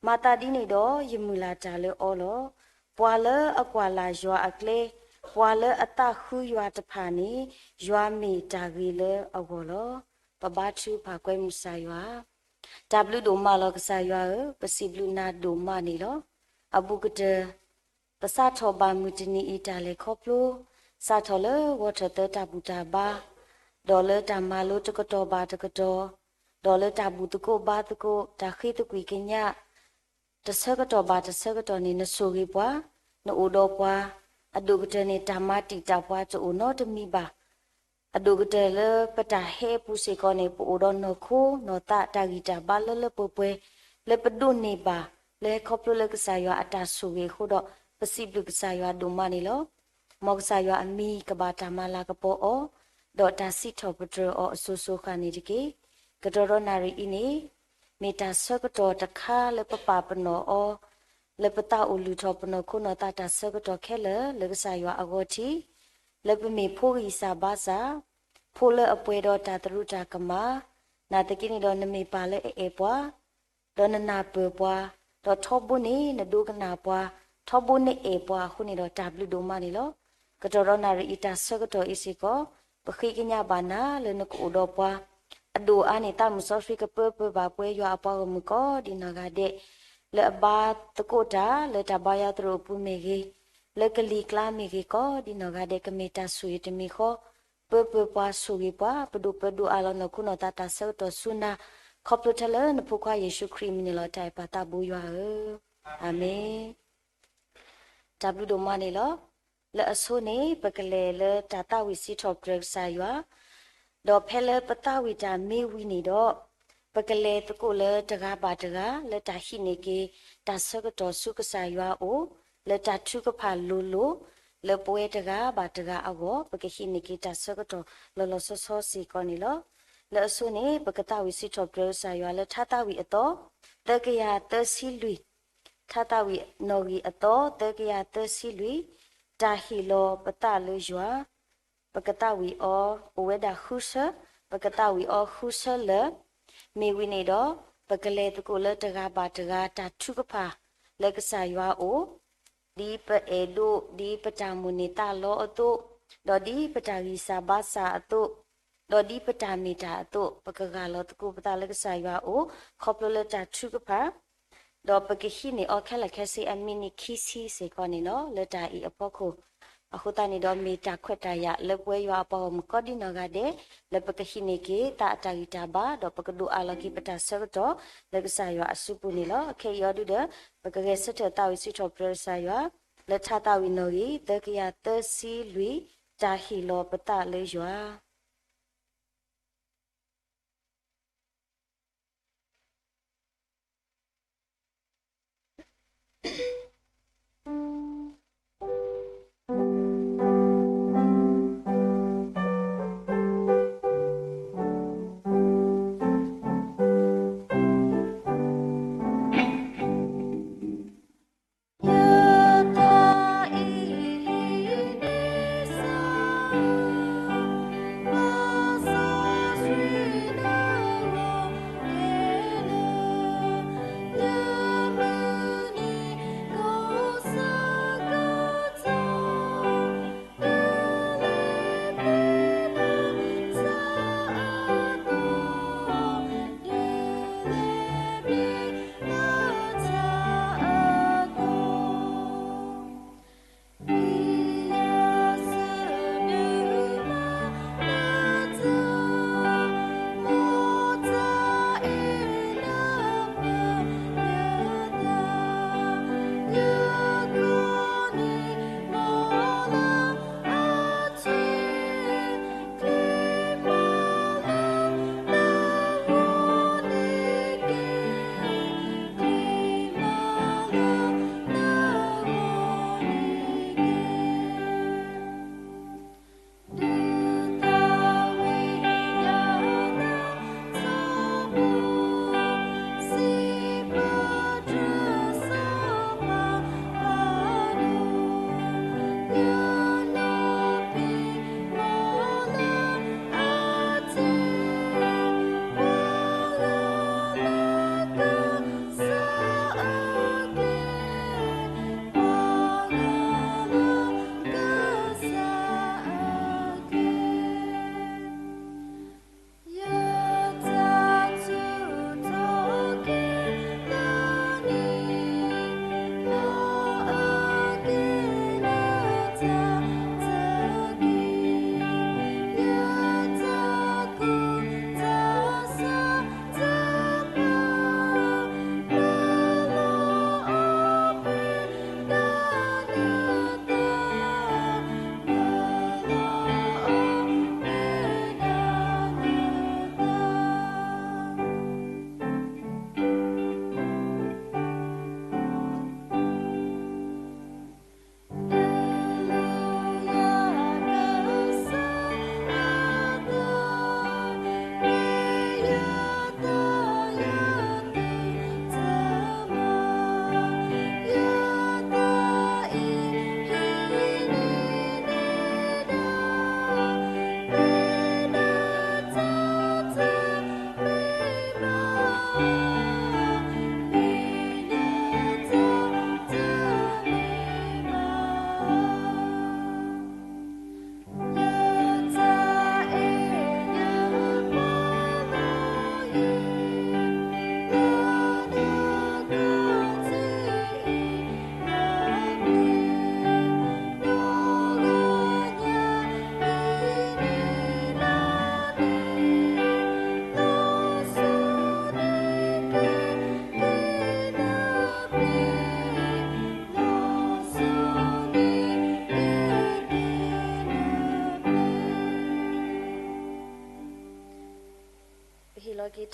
မၤသးဒ်န့ၣ်ဒီး ယမုၢ်လၢ်တၢ်လၢအီၤလီၤ. ပှၤလၢအကွၢ်လၢ်ယွၤအကျဲ, ပှၤလၢအသးဃုယွၤတဖၣ်န့ၣ်, ယွၤမ့ၢ်တၢ်ဂ့ၤလၢအဂီၢ်လီၤ. ပဘါထုကဖၣ်ကွဲမုာ်ကစၢ်ယွၤ တၢ်ဘျုးဒိၣ်မးလီၤကစၢ်ယွၤဧၢ, ပစံးဘျုးနၤဒိၣ်မးန့ၣ်လီၤ. အဘူးကတၢၢ် ပစးထီၣ်ဘၣ်မုၢ်တနံၤအံၤတၢ်လဲၤခီဖျိ, စးထီၣ်လၢဂီၤထၢၣ်သၢတၢ်ဘူၣ်တၢ်ဘါ, ဒီးလၢတၢ်မၤလိတကတီၢ်ဘၣ်တကတီၢ်, ဒီးလၢတၢ်ဘူၣ်သကိးဘါသကိး, တၢ်ဃ့သကွံာ်ကညး တဆၢကတီၢ်ဘၣ်တဆၢကတီၢ်န့ၣ် နဆိၣ်ဂ့ၤပှၤ, နအိၣ်ဒီးပှၤ, အဒိၣ်ကတၢၢ်န့ၣ် တၢ်မၤတံာ်တာ်ပှၤတအိၣ်နီတမံၤဘၣ်. အဒိၣ်ကတၢၢ်လၢပတၢ်ဟဲအပူၤစ့ၢ်ကီးန့ၣ် ပအိၣ်ဒီးနီၢ်ခိနီၢ်သးတၢ်ဂံၢ်တၢ်ဘါလၢလၢပှဲၤပှဲၤ လၢပဒိးန့ၢ်ဘၣ် လၢဟဲခီဖျိလၢကစၢ်ယွၤအတၢ်ဆိၣ်ဂ့ၤအဃိဒီး ပစံးဘျုးကစၢ်ယွၤဒိၣ်မးန့ၣ်လီၤ. မ်ကစၢ်ယွၤအမံၤကဘၣ်တၢ်မၤလၤကပီၤအီၤ, ဒီးတၢ်စံးထီၣ်ပတြၢၤအီၤအစိၤစိၤဃၣ်န့ၣ်တက့ၢ်. ကတီၢ်ဒီးနၣ်ရံၣ်အံၤန့ၣ် မ့ၢ်တၢ်ဆၢကတီၢ်တခါလၢပပာ်ပနီၣ်အီၤ, လၢပသးအိၣ်လုၢ်ထီၣ်ပနီၢ်ခိနီၢ်သးတၢ်ဆၢကတီၢ်ခဲလၢာ် လၢကစၢ်ယွၤအဂီၢ်ထံး, လၢပမ့ၢ်ဖိဂံၢ်စၢ်ဘါစၢ်, ဖိလၢအပှဲၤဒီးတၢ်သရူးတၢ်ကမၣ်, နာ်သက့န့ၣ်ဒီး နမ့ၢ်ပၢ်လၢအအဲၣ်ပှၤ ဒီးနနၢ်ပၢၢ်ပှၤ, ဒီးထီဘိန့ၣ်နဒိကနၣ်ပှၤ, ထီဘိနအဲၣ်ပှၤအဃိန့ၣ်ဒီး တၢ်ဘျုးဒိၣ်မးန့ၣ်လီၤ. ကတီၢ်ဒီးနၣ်ရံၣ်အံၤတၢ်ဆၢကတီၢ်အံၤစ့ၢ်ကီး, ပဃ့ကညးဘၣ်နၤလၢနကအိၣ်ဒီးပှၤ, အဒိၣ်အါန့ၢ်သးမုၢ်စီဆှံကပၢပၢဘၣ်ပှဲၤယွၤအပှၤဂီၢ်မုၢ်ကိးဒံးနီၢ်ဂၤဒဲး, လၢအဘါသကိးတၢ်လၢတၢ်ဘါယွၤသရိာ်အပူၤမ့ၢ်ဂ့ၤ, လၢကလံၤကျါမ့ၢ်ဂ့ၤကိးဒံးနီၢ်ဂၤဒဲး ကမ့ၢ်တၢ်ဆိၣ်ဂ့ၤတမံၤဃီ, ပၢပၢပှၤဆိၣ်ဂ့ၤပှၤ, ပဒိၣ်ပၢဒိၣ်အါလီၤနီၢ်ခိနီၢ်သးတၢ်ဆၢကတီၢ်ဆူနၤ, ခီဖျိတၢ်လၢနဖိခွါယ့ၣ်ၡူးခရံာ်အမံၤန့ၣ်လီၤ. တၢ်အဲၣ်ပၢ်သးဘိယွၤဧၢ, အၤမ့ၣ်. တၢ်ဘျုးဒိၣ်မးန့ၣ်လီၤ. လၢအဆိန့ၣ် ပကလဲၤလၢတၢ်သးဝံၣ်စံးထီၣ်ပတြၢၤကစၢ်ယွၤ, ဒီးဖဲလၢပသးဝံၣ်တၢ်မ့ၢ်ဝံၤန့ၣ်ဒီး, ပကလဲၤသကိးလၢတဂၤဘၣ်တဂၤ လၢတၢ်ဟံးန့ၢ်က့ၤတၢ်ဆၢကတီၢ်ဆူကစၢ်ယွၤအအိၣ်, လၢတၢ်ထုကဖၣ်လိၤလိၤ, လၢပဝဲတဂၤဘၣ်တဂၤအဂီၢ် ပကဟံးန့ၢ်က့ၤတၢ်ဆၢကတီၢ်လီၤလီၤဆီဆီစ့ၢ်ကီးန့ၣ်လီၤ. လၢအဆိန့ၣ် ပကသးဝံၣ်စံးထီၣ်ပတြၢၤကစၢ်ယွၤလၢထါသးဝံၣ်အသီ သၢကယၤသၢဆံလွံၢ်, ထါသးဝံၣ်နီၣ်ဂံၢ်အသီ သၢကယၤသၢဆံလွံၢ်, တၢ်ဟ့ၣ်လီၤပသးလၢယွၤ, ပကသးဝံၣ်အီၤ အိၣ်ဝဲဒၣ်ဃုဆၢ, ပကသးဝံၣ်အီၤဃုဆၢလၢာ်, မ့ၢ်ဝံၤန့ၣ်ဒီး ပကလဲၤသကိးလၢတဂၤဘၣ်တဂၤတၢ်ထုကဖၣ်လၢကစၢ်ယွၤအအိၣ်, ဒ်ပအဲၣ်ဒိး ဒ်ပတၢ်မိၣ်န့ၢ်သးလီအသိး, ဒီးဒ်ပတၢ်ဂံၢ်စၢ်ဘါစၢ်အသိး, ဒီးဒ်ပတၢ်မ့ၢ်တၢ်အသိး ပကဂၢ်လီၤသကိးပသးလၢကစၢ်ယွၤအအိၣ် ခီဖျိလၢတၢ်ထုကဖၣ် ဒီးပကဟံးန့ၢ်အီၤခဲလၢာ်ခဲဆ့အမံးနံးခံဆံစ့ၢ်ကီးန့ၣ်လီၤ. လၢတၢ်အံၤအဖီခိၣ် အဃိသတးန့ၣ်ဒီးမ့ၢ်တၢ်ခွဲးတၢ်ယာ်လၢပဝဲယွၤအပှၤဂီၢ်မုၢ်ကိးဒံးနီၢ်ဂၤဒဲး လၢပကဟံးန့ၢ်က့ၤသးအတၢ်ဂံၢ်တၢ်ဘါ ဒီးပကဒိးအးလီၤက့ၤပတၢ်ဆၢကတီၢ်လၢကစၢ်ယွၤအစုပူၤန့ၣ်လီၤ. ခဲအံၤအီၤဒုဒီး ပကဂဲၤဆၢထၢၣ်သးဝံၣ်စံးထီၣ်ပတြၢၤကစၢ်ယွၤ လၢထါသးဝံၣ်နီၣ်ဂံၢ် သၢကယၤသၢဆံလွံၢ် တၢ်ဟ့ၣ်လီၤပသးလၢယွၤ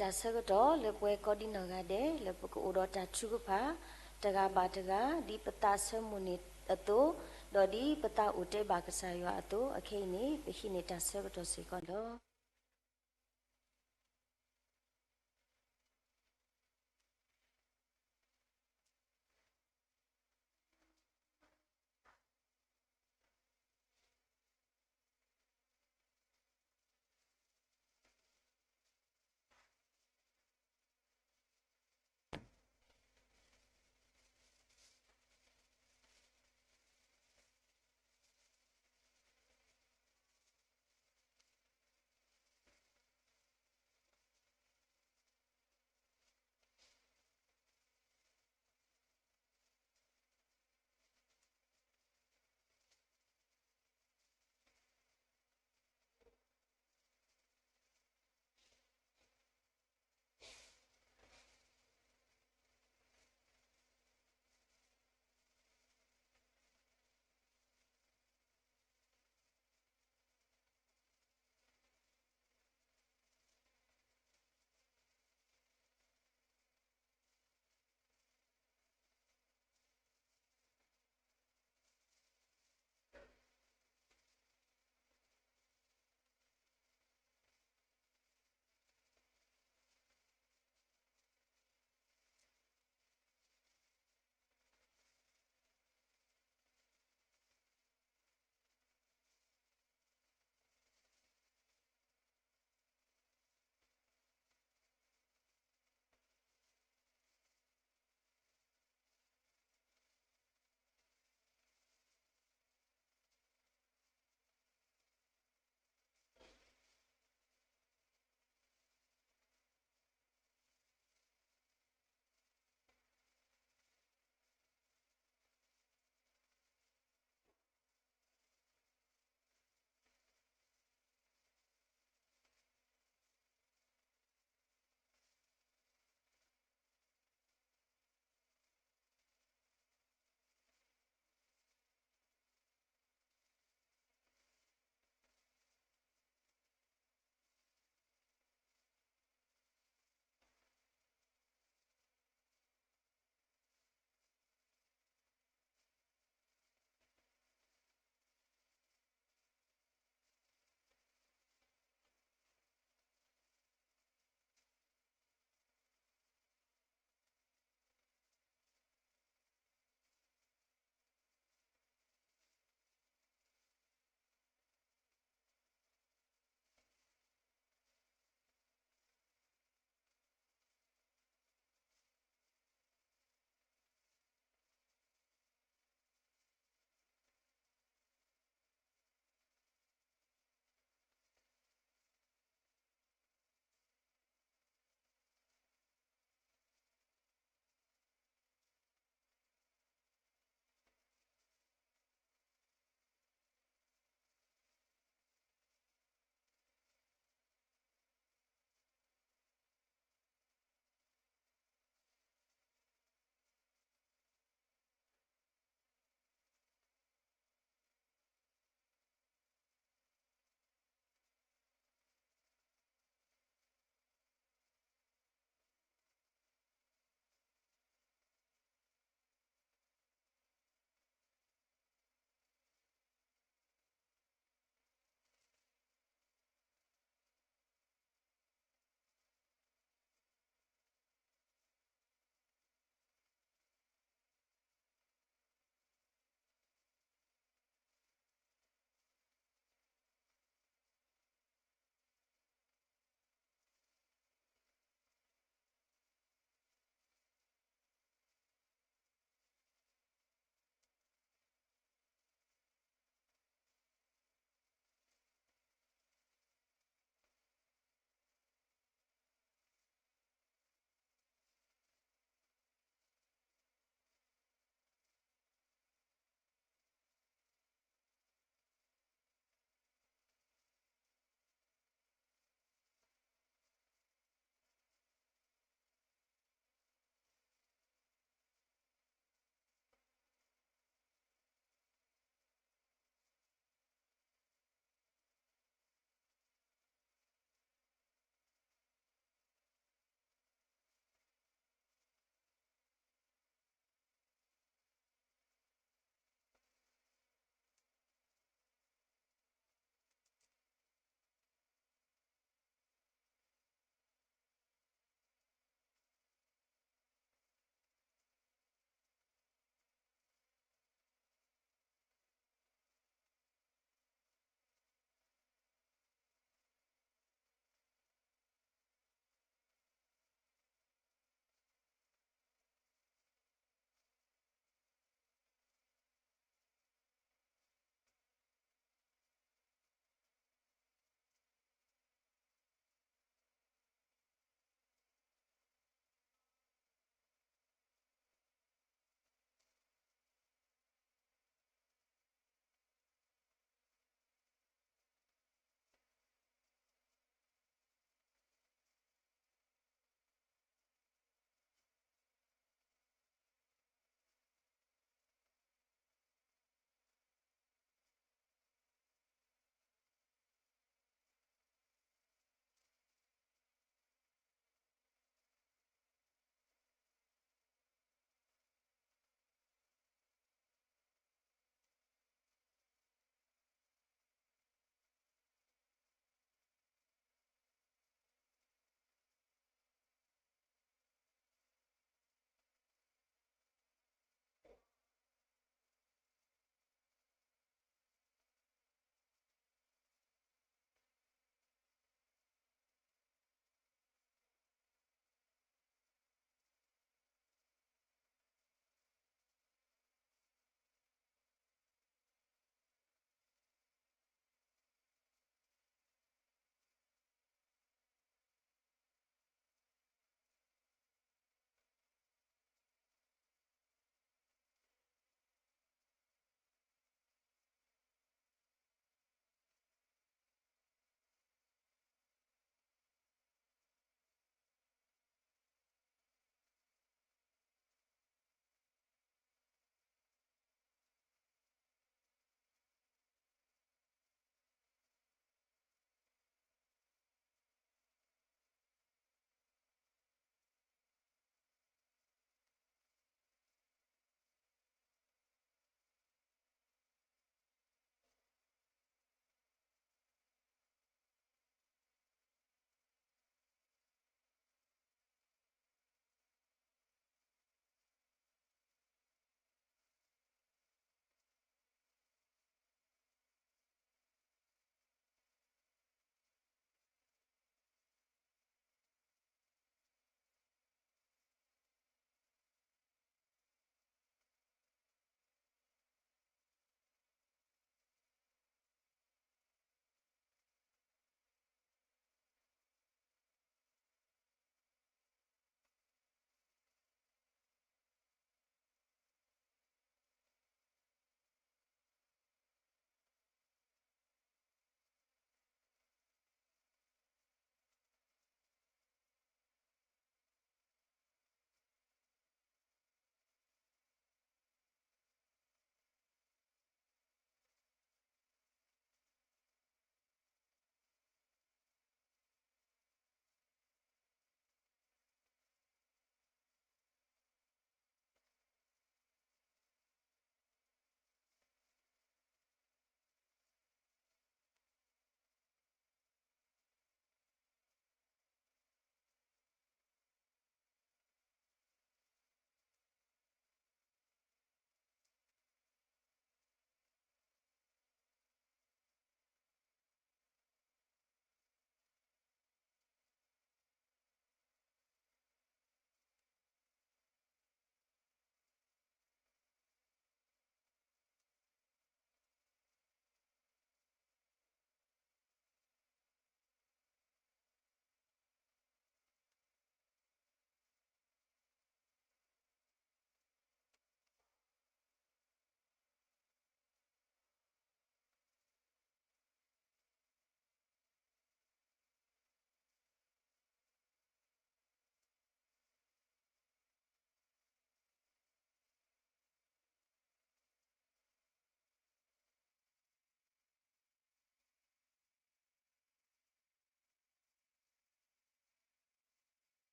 တၢ်ဆၢကတီၢ်လၢပဝဲကိးဒံနီၢ်ဂၤဒဲး လၢပကအိၣ်ဒီးတၢ်ထုကဖၣ် တဂၤဘၣ်တဂၤ ဒ်ပသးဆၢမုၢ်န့ၢ်အသိး, ဒီးဒ်ပသးအိၣ်တဲဘၣ်ကစၢ်ယွၤအသိး, အခဲအံၤန့ၣ် ပဟံးန့ၢ်တၢ်ဆၢကတီၢ်စ့ၢ်ကီးလီၤ.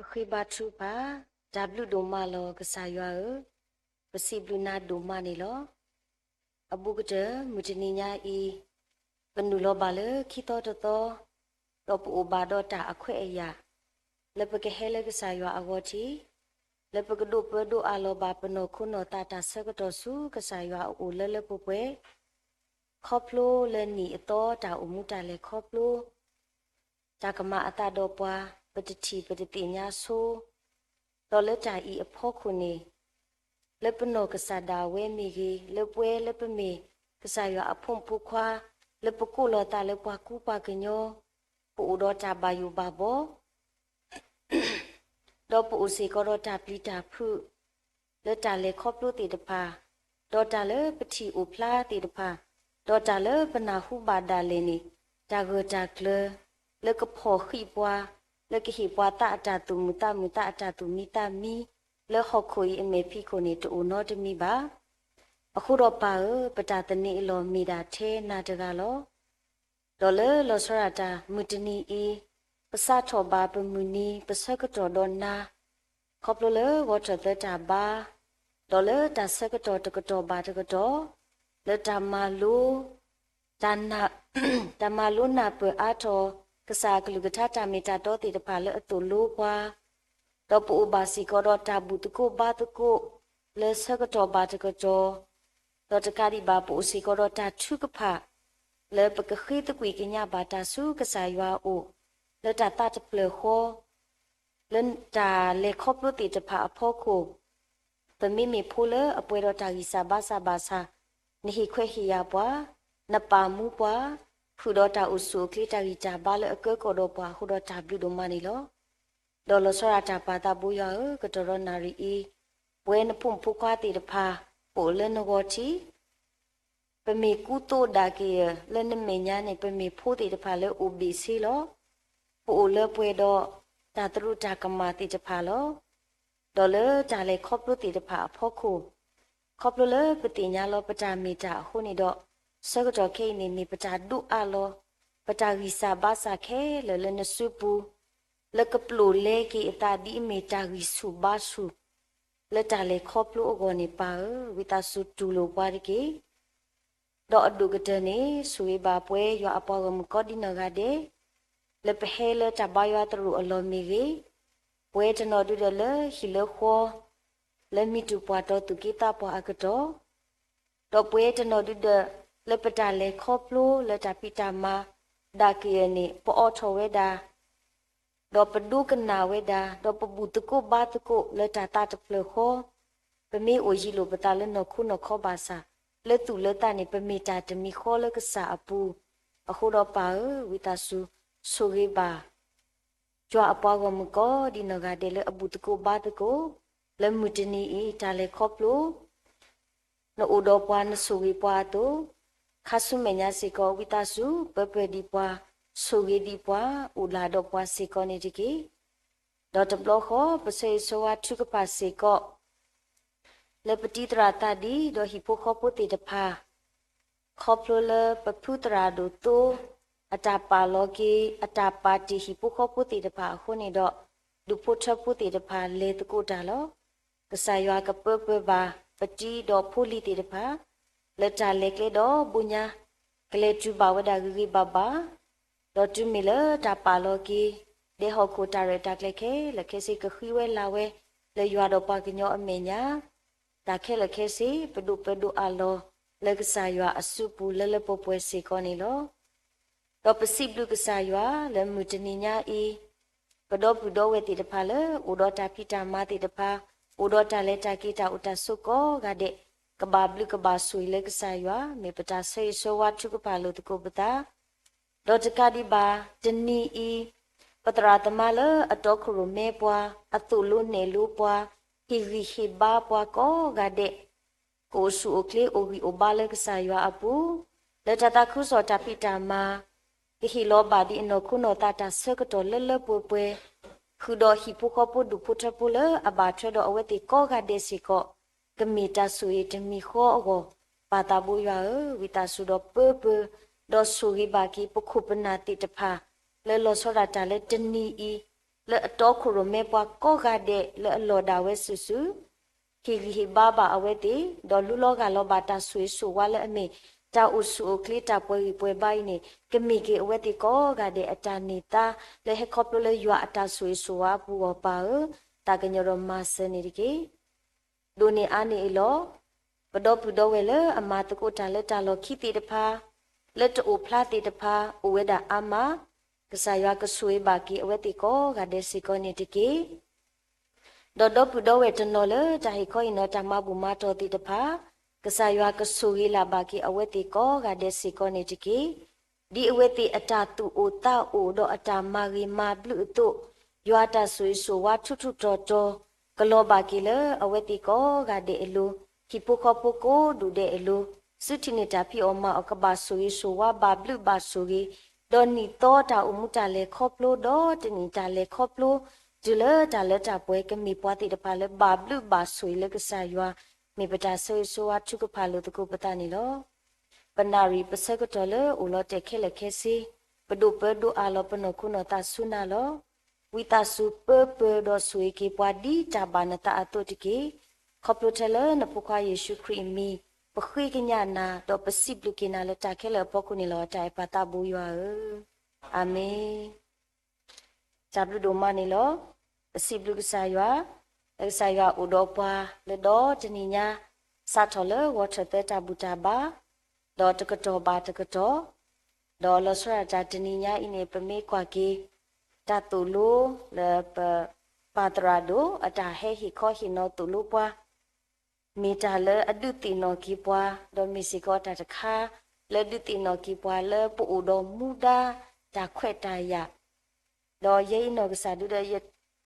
ပဃ့ဘါထုကဖၣ်. တၢ်ဘျုးဒိၣ်မးလီၤ ကစၢ်ယွၤဧၢ, ပစံးဘျုးနၤဒိၣ်မးန့ၣ်လီၤ. အဘူးကတၢၢ် မုၢ်တနံၤညါအံၤ, ပနုာ်လီၤဘၣ်လၢခံသီတသီ, ဒီးပအိၣ်ဘၣ်ဒီးတၢ်အခွဲးအယာ်, လၢပကဟဲလၢကစၢ်ယွၤအဂီၢ်ထံး, လၢပကဒိးပၢဒိးအးလီၤဘၣ်ပနီၢ်ခိနီၢ်သးတၢ်ဆၢကတီၢ်ဆူကစၢ်ယွၤအအိၣ်လၢလၢပှဲၤပှဲၤ, ခီဖျိလၢနံၣ်အသီတၢ်အိၣ်မူတၢ်လဲၤခီဖျိ တၢ်ကမၤအသးဒီးပှၤ, ပတထံၣ်ပတသ့ၣ်ညါဆိ, ဒီးလၢတၢ်အံၤအဖီခိၣ်န့ၣ်, လၢပနီၢ်ကစၢ်ဒၣ်ဝဲမ့ၢ်ဂ့ၤ, လၢပဝဲလၢပမ့ၢ်ကစၢ်ယွၤအဖိမုၣ်ဖိခွါ, လၢပကိးလီၤသးလၢပှၤကူပှၤကညီ, ပအိၣ်ဒီးတၢ်ဘၣ်ယိၣ်ဘၣ်ဘီ ဒီးပအိၣ်စ့ၢ်ကီးဒီးတၢ်ပျံၤတၢ်ဖုး လၢတၢ်လဲၤခီဖျိသ့ၣ်တဖၣ်, ဒီးတၢ်လၢပထံၣ်အိၣ်ဖျါသ့ၣ်တဖၣ်, ဒီးတၢ်လၢပနၢ်ဟူဘၣ်ဒၣ်လဲာ်န့ၣ်, တၢ်ဂၢၢ်တၢ်ကျၢၤ, လၢကဖီၣ်ဃံးပှၤ, လၢကဟ့ၣ်ပှၤသးအတၢ်သူၣ်မုာ်သးမုာ် သးအတၢ်သူၣ်မံသးမံ, လၢဟီၣ်ခိၣ်အံၤအမဲာ်ဖံးခိၣ်န့ၣ် တအိၣ်နီတမံၤဘၣ်. အဃိဒီးပၢ်ဧၢ, ပတၢ်သန့ၤအလီၢ်မ့ၢ်ဒၣ်ထဲနၤတဂၤလီၤ. ဒီးလၢလီၤဆီဒၣ်တၢ်မုၢ်တနံၤအံၤ, ပစးထီၣ်ဘၣ်ပမုၢ်နံၤ ပဆၢကတီၢ်ဒီးနၤ, ခီဖျိလၢဂီၤထီၣ်သၢတၢ်ဘါ, ဒီးလၢတၢ်ဆၢကတီၢ်တကတီၢ်ဘၣ်တကတီၢ်, လၢတၢ်မၤလိ တၢ်မၤလိနၢ်ပၢၢ်အါထီၣ် ကစၢ်အကလုၢ်ကထါတၢ်မ့ၢ်တၢ်တီသ့ၣ်တဖၣ်လၢအသိၣ်လိပှၤ, ဒီးပအိၣ်ဘၣ်စ့ၢ်ကီးဒီးတၢ်ဘူၣ်သကိးဘါသကိး လၢဆၢကတီၢ်ဘၣ်တကတီၢ်, ဒီးတကးဒံးဘၣ်ပအိၣ်စ့ၢ်ကီးဒီးတၢ်ထုကဖၣ် လၢပကဃ့သကွံာ်ကညးဘၣ်တၢ်ဆူကစၢ်ယွၤအအိၣ်, လၢတၢ်သးတဖျၢၣ်ဃီ လၢတၢ်လဲၤခီဖျိသ့ၣ်တဖၣ်အဖီခိၣ်, ပမ့မ့ၢ်ဖိလၢအပှဲၤဒီးတၢ်ဂံၢ်စၢ်ဘါစၢ်ဘၣ်ဆၣ်, နဟ့ၣ်ခွဲးဟ့ၣ်ယာ်ပှၤ, နပာ်မူပှၤ, ဃုာ်ဒီးတၢ်အိၣ်ဆူၣ်အိၣ်ချ့တၢ်ဂံၢ်တၢ်ဘါလၢအကၢကီၢ်ဒီးပှၤအဃိဒီးတၢ်ဘျုးဒိၣ်မးန့ၣ်လီၤ. ဒီးလီၤဆီဒၣ်တၢ်ပၢ်သးဘိယွၤဧၢ, ကတီၢ်ဒီးနၣ်ရံၣ်အံၤ, ပဝဲနဖိမုၣ်ဖိခွါသ့ၣ်တဖၣ်, ပအိၣ်လၢနဂီၢ်ထံး ပမ့ၢ်ကူသိးဒၣ်က့ၤဧၢ, လၢနမဲာ်ညါန့ၣ် ပမ့ၢ်ဖိသ့ၣ်တဖၣ်လၢအိၣ်ဘ့ၣ်ဆ့လီၤ. ပအိၣ်လၢပှဲၤဒီးတၢ်သရူးတၢ်ကမၣ်သ့ၣ်တဖၣ်လီၤ. ဒီးလၢတၢ်လဲၤခီဖျိသ့ၣ်တဖၣ်အဖီခိၣ်, ခီဖျိလၢပသ့ၣ်ညါလီၤပတၢ်မ့ၢ်တၢ်အဃိန့ၣ်ဒီး, ဆၢကတီၢ်ခဲအံၤန့ၣ်မ့ၢ်ပတၢ်ဒိးအးလီၤ ပတၢ်ဂံၢ်စၢ်ဘါစၢ်ခဲလၢာ်လၢနစုပူၤ, လၢကပျိာ်လဲက့ၤအသးဒ်အမ့ၢ်တၢ်ဂံၢ်ဆူၣ်ဘါဆူၣ် လၢတၢ်လဲၤခီဖျိအဂီၢ်န့ၣ်ပၢ်ဧၢ, ဝံသးစူၤတူၢ်လိာ်ပှၤတက့ၢ်. ဒီးအဒိၣ်ကတၢၢ်န့ၣ် ဆိၣ်ဂ့ၤဘၣ်ပဝဲယွၤအပှၤဂီၢ်မုၢ်ကိးဒံနီၢ်ဂၤဒဲး, လၢပဟဲလၢတၢ်ဘါယွၤသရိာ်အလီၢ်မ့ၢ်ဂ့ၤ, ပဝဲတနီၤဒုဒီးလၢဟံၣ်လၢဃီ, လၢမံၤတူာ်ပှၢ်တီၤသူၣ်က့သးပှၢ်အကတီၢ်, ဒီးပဝဲတနီၤဒုဒီး လၢပတၢ်လဲၤခီဖျိလၢတၢ်ဖံးတၢ်မၤ ဒၣ်ကယဲၢ်န့ၣ် ပအိးထီၣ်ဝဲဒၣ် ဒီးပဒိကနၣ်ဝဲဒၣ်, ဒီးပဘူၣ်သကိးဘါသကိးလၢတၢ်သးတဖျၢၣ်ဃီ, ပမ့ၢ်အိၣ်ယံၤလိာ်ပသးလၢနီၢ်ခိနီၢ်ခီဘၣ်ဆၣ်, လၢသူၣ်လၢသးန့ၣ် ပမ့ၢ်တၢ်တမံၤဃီလၢကစၢ်အပူၤ, အဃိဒီးပၢ်ဧၢ, ဝံသးစူၤဆိၣ်ဂ့ၤဘၣ် ယွၤအပှၤဂီၢ်မုၢ်ကိးဒံနီၢ်ဂၤဒဲးလၢအဘူၣ်သကိးဘါသကိး, လၢမုၢ်တနံၤအံၤ တၢ်လဲၤခီဖျိ နအိၣ်ဒီးပှၤနဆိၣ်ဂ့ၤပှၤအသိး, ခါဆူမဲာ်ညါစ့ၢ်ကီး ဝံသးစူၤပၢပၢၢ်ဒံးပှၤ, ဆိၣ်ဂ့ၤဒံးပှၤ, အိၣ်လၢ်ဒီးပှၤစ့ၢ်ကီးန့ၣ်တက့ၢ်. ဒီးတဘျီဃီ ပဆၢဂ့ၤဆၢဝါထုကဖၣ်စ့ၢ်ကီး လၢပတံၤသရၣ်သးဒံး ဒီးဟံၣ်ဖိဃီဖိသ့ၣ်တဖၣ် ခီဖျိလၢပဖုသရၣ်ဒိၣ်သိ အတၢ်ပာ်လီၤက့ၤ အတၢ်ပာ်တ့ၢ်ဟံၣ်ဖိဃီဖိသ့ၣ်တဖၣ်အဃိန့ၣ်ဒီး ဒူၣ်ဖိထၢဖိသ့ၣ်တဖၣ်လဲၤသကိးတၢ်လီၤ. ကစၢ်ယွၤကပၢပၢၢ်ဘၣ် ပတံၤဒီးဖိလံၤသ့ၣ်တဖၣ် လၢတၢ်လဲၤကျဲဒီးဘိညါ ကလဲၤတုၤဘၣ်ဝဲဒၣ်ဂ့ၤဂ့ၤဘၣ်ဘၣ် ဒီးတုၤမ့ၢ်လၢတၢ်ပာ်လီၤက့ၤ ဒဲဟီၣ်ခိၣ်တၢ်ရဲၣ်တၢ်ကျဲၤခဲလၢာ်ခဲဆ့ ကဃံဝဲလၤဝဲ လၢယွၤဒီးပှၤကညီအမဲာ်ညါ တၢ်ခဲလၢာ်ခဲဆ့ ပဒိးပၢဒိးအးလီၤ လၢကစၢ်ယွၤအစုပူၤလၢလၢပှဲၤပှဲၤစ့ၢ်ကီးန့ၣ်လီၤ. ဒီးပစံးဘျုးကစၢ်ယွၤလၢမုၢ်တနံၤညါအံၤ ပဒီပုၢ်ဒီဝဲၢ်သ့ၣ်တဖၣ်လၢ အိၣ်ဒီးတၢ်ဖံးတၢ်မၤသ့ၣ်တဖၣ်, အိၣ်ဒီးတၢ်လဲၤတၢ်က့ၤတၢ်အိၣ်တၢ်ဆိးကိးဂၤဒဲး, ကဘၣ်ဘျုးကဘၣ်ဆိၣ်ဂ့ၤလၢကစၢ်ယွၤ မ့ၢ်ပတၢ်ဆၢဂ့ၤဆၢဝါထုကဖၣ်လိာ်သကိးပသး ဒီးတကးဒံးဘၣ် တနံၤအံၤ ပသရၣ်သမါလၢအတီခိၣ်ရိၣ်မဲပှၤ, အသိၣ်လိနဲၣ်လိပှၤ, ဟ့ၣ်ဂံၢ်ဟ့ၣ်ဘါပှၤကိးဂၤဒဲး, ကအိၣ်ဆူၣ်အိၣ်ချ့အိၣ်ဂံၢ်အိၣ်ဘါလၢကစၢ်ယွၤအပူၤ, လၢတၢ်သးခုကစီၣ်တၢ်ဖံးတၢ်မၤ, ကဟ့ၣ်လီၤဘၣ်ဒံးအနီၢ်ခိနီၢ်သးတၢ်ဆၢကတီၢ်လၢလၢပှဲၤပှဲၤ, ဃုာ်ဒီးဟံၣ်ဖိဃီဖိဒူၣ်ဖိထၢဖိလၢအဘၣ်ထွဲဒီးအဝဲသ့ၣ်ကိးဂၤဒဲးစ့ၢ်ကီး, ကမ့ၢ်တၢ်ဆိၣ်ဂ့ၤတမံၤဃီအဂီၢ်, ပၢ်သးဘိယွၤဧၢ, ဝံသးစူၤဒီးပၢပၢ, ဒီးဆိၣ်ဂ့ၤဘၣ်က့ၤပခိၣ်ပနၢ်သ့ၣ်တဖၣ်, လၢလီၤဆီဒၣ်တၢ်လၢတနံၤအံၤ, လၢအတီခိၣ်ရိၣ်မဲပှၤကိးဂၤဒဲးလၢအလီၢ်ဒၣ်ဝဲစုာ်စုာ်, ဟ့ၣ်ဂံၢ်ဟ့ၣ်ဘါဘၣ်အဝဲသ့ၣ်, ဒီးလူလီၤဂၢ်လီၤဘၣ်တၢ်ဆိၣ်ဂ့ၤဆိၣ်ဝါလၢအမ့ၢ် တၢ်အိၣ်ဆူၣ်အိၣ်ချ့တၢ်ပှဲၤဂံၢ်ပှဲၤဘါအံၤန့ၣ် ကမ့ၢ်က့ၤအဝဲသ့ၣ်ကိးဂၤဒဲးအတၢ်န့ၢ်သါ လၢဟဲခီဖျိလၢယွၤအတၢ်ဆိၣ်ဂ့ၤဆိၣ်ဝါအပူၤအဂီၢ်ပၢ်ဧၢ, သးကညီၤဒီးမၤစၢၤန့ၣ်တက့ၢ်. ဒိၣ်န့ၢ်အါန့ၢ်အံၤလီၤ. ပဒီပုၢ်ဒီဝဲၢ်လၢအမၤသကိးတၢ်လၢတၢ်လီၢ်ခံသ့ၣ်တဖၣ်, လၢတအိၣ်ဖျါသ့ၣ်တဖၣ် အိၣ်ဝဲဒၣ်အါမး, ကစၢ်ယွၤကဆိၣ်ဂ့ၤဘၣ်က့ၤအဝဲသ့ၣ်ကိးဂၤဒဲးစ့ၢ်ကီးန့ၣ်တက့ၢ်. ဒီးဒီပုၢ်ဒီဝဲၢ်တနီၤလၢတၢ်ဟ့ၣ်ခီဟ့ၣ်နီၤတၢ်မၤဘူၣ်မၤတီၢ်သ့ၣ်တဖၣ်, ကစၢ်ယွၤကဆိၣ်ဂ့ၤလၢ်ဘၣ်က့ၤအဝဲသ့ၣ်ကိးဂၤဒဲးစ့ၢ်ကီးန့ၣ်တက့ၢ်. ဒ်အဝဲသ့ၣ်အတၢ်သူၣ်အိၣ်သးအိၣ်ဒီးအတၢ်မၤဂ့ၤမၤဘျုးအသိး, ယွၤအတၢ်ဆိၣ်ဂ့ၤဆိၣ်ဝါထူထူတီတီ ကလီၤဘၣ်က့ၤလၢအဝဲသ့ၣ်ကိးဂၤဒဲးအလိၤ, ဟံၣ်ဖိဃီဖိကိးဒူၣ်ဒဲးအလိၤ, စုထံၣ်န့ၢ်တၢ်ဖံးအီၣ်မၤအီၣ်ကဘၣ်ဆိၣ်ဂ့ၤဆိၣ်ဝါဘၣ်ဘျုးဘၣ်ဆိၣ်ဂ့ၤ, ဒီးနံၣ်သီတၢ်အိၣ်မူတၢ်လဲၤခီဖျိ ဒီးတနံၣ်တၢ်လဲၤခီဖျိ တုၤလၢတၢ်လၢတၢ်ပှဲၤ ကမ့ၢ်ပှၤသ့ၣ်တဖၣ်လၢဘၣ်ဘျုးဘၣ်ဆိၣ်ဂ့ၤလၢကစၢ်ယွၤ မ့ၢ်ပတၢ်ဆိၣ်ဂ့ၤဆိၣ်ဝါထုကဖၣ်လိာ်သကိးပသးန့ၣ်လီၤ. ပနၣ်ရံၣ်ပဆၢကတီၢ်လၢအိၣ်လီၤတဲာ်ခဲလၢာ်ခဲဆ့, ပဒိၣ်ပၢဒိၣ်အးလီၤပနီၢ်ခိနီၢ်သးဆူနၤလီၤ. ဝံသးစူၤပၢပၢၤဒီးဆိၣ်ဂ့ၤက့ၤပှၤဒ်တၢ်ဘၣ်နသးအသိးတက့ၢ်. ခီဖျိထဲလၢနဖိခွါယ့ၣ်ၡူးခရံာ်အမံၤ, ပဃ့ကညးနၤ ဒီးပစံးဘျုးက့ၤနၤလၢတၢ်ခဲလၢာ်အဖီခိၣ်န့ၣ်လီၤ. တၢ်အဲၣ်ပၢ်သးဘိယွၤဧၢ, အၤမ့ၣ်. တၢ်ဘျုးဒိၣ်မးန့ၣ်လီၤ. ပစံးဘျုးကစၢ်ယွၤ, လၢကစၢ်ယွၤအိၣ်ဒီးပှၤလၢဒီတနံၤညါ, စးထီၣ်လၢဂီၤထၢၣ်သၢတၢ်ဘူၣ်တၢ်ဘါ, ဒီးတကတီၢ်ဘၣ်တကတီၢ်, ဒီးလီၤဆီဒၣ်တၢ်တနံၤညါအံၤန့ၣ် ပမ့ၢ်ကွၢ်က့ၤ တၢ်သိၣ်လိလၢပပၢ်သရၣ်ဒိၣ် အတၢ်ဟဲဟ့ၣ်ခီဟ့ၣ်နီၤသိၣ်လိပှၤ မ့ၢ်တၢ်လၢအဒုးသ့ၣ်နီၣ်က့ၤပှၤ, ဒီးမ့ၢ်စ့ၢ်ကီးတၢ်တခါ လၢဒုးသ့ၣ်နီၣ်က့ၤပှၤလၢပအိၣ်ဒီးမူဒါတၢ်ခွဲးတၢ်ယာ်, ဒီးယဲအံၤနီၢ်ကစၢ်ဒုဒီး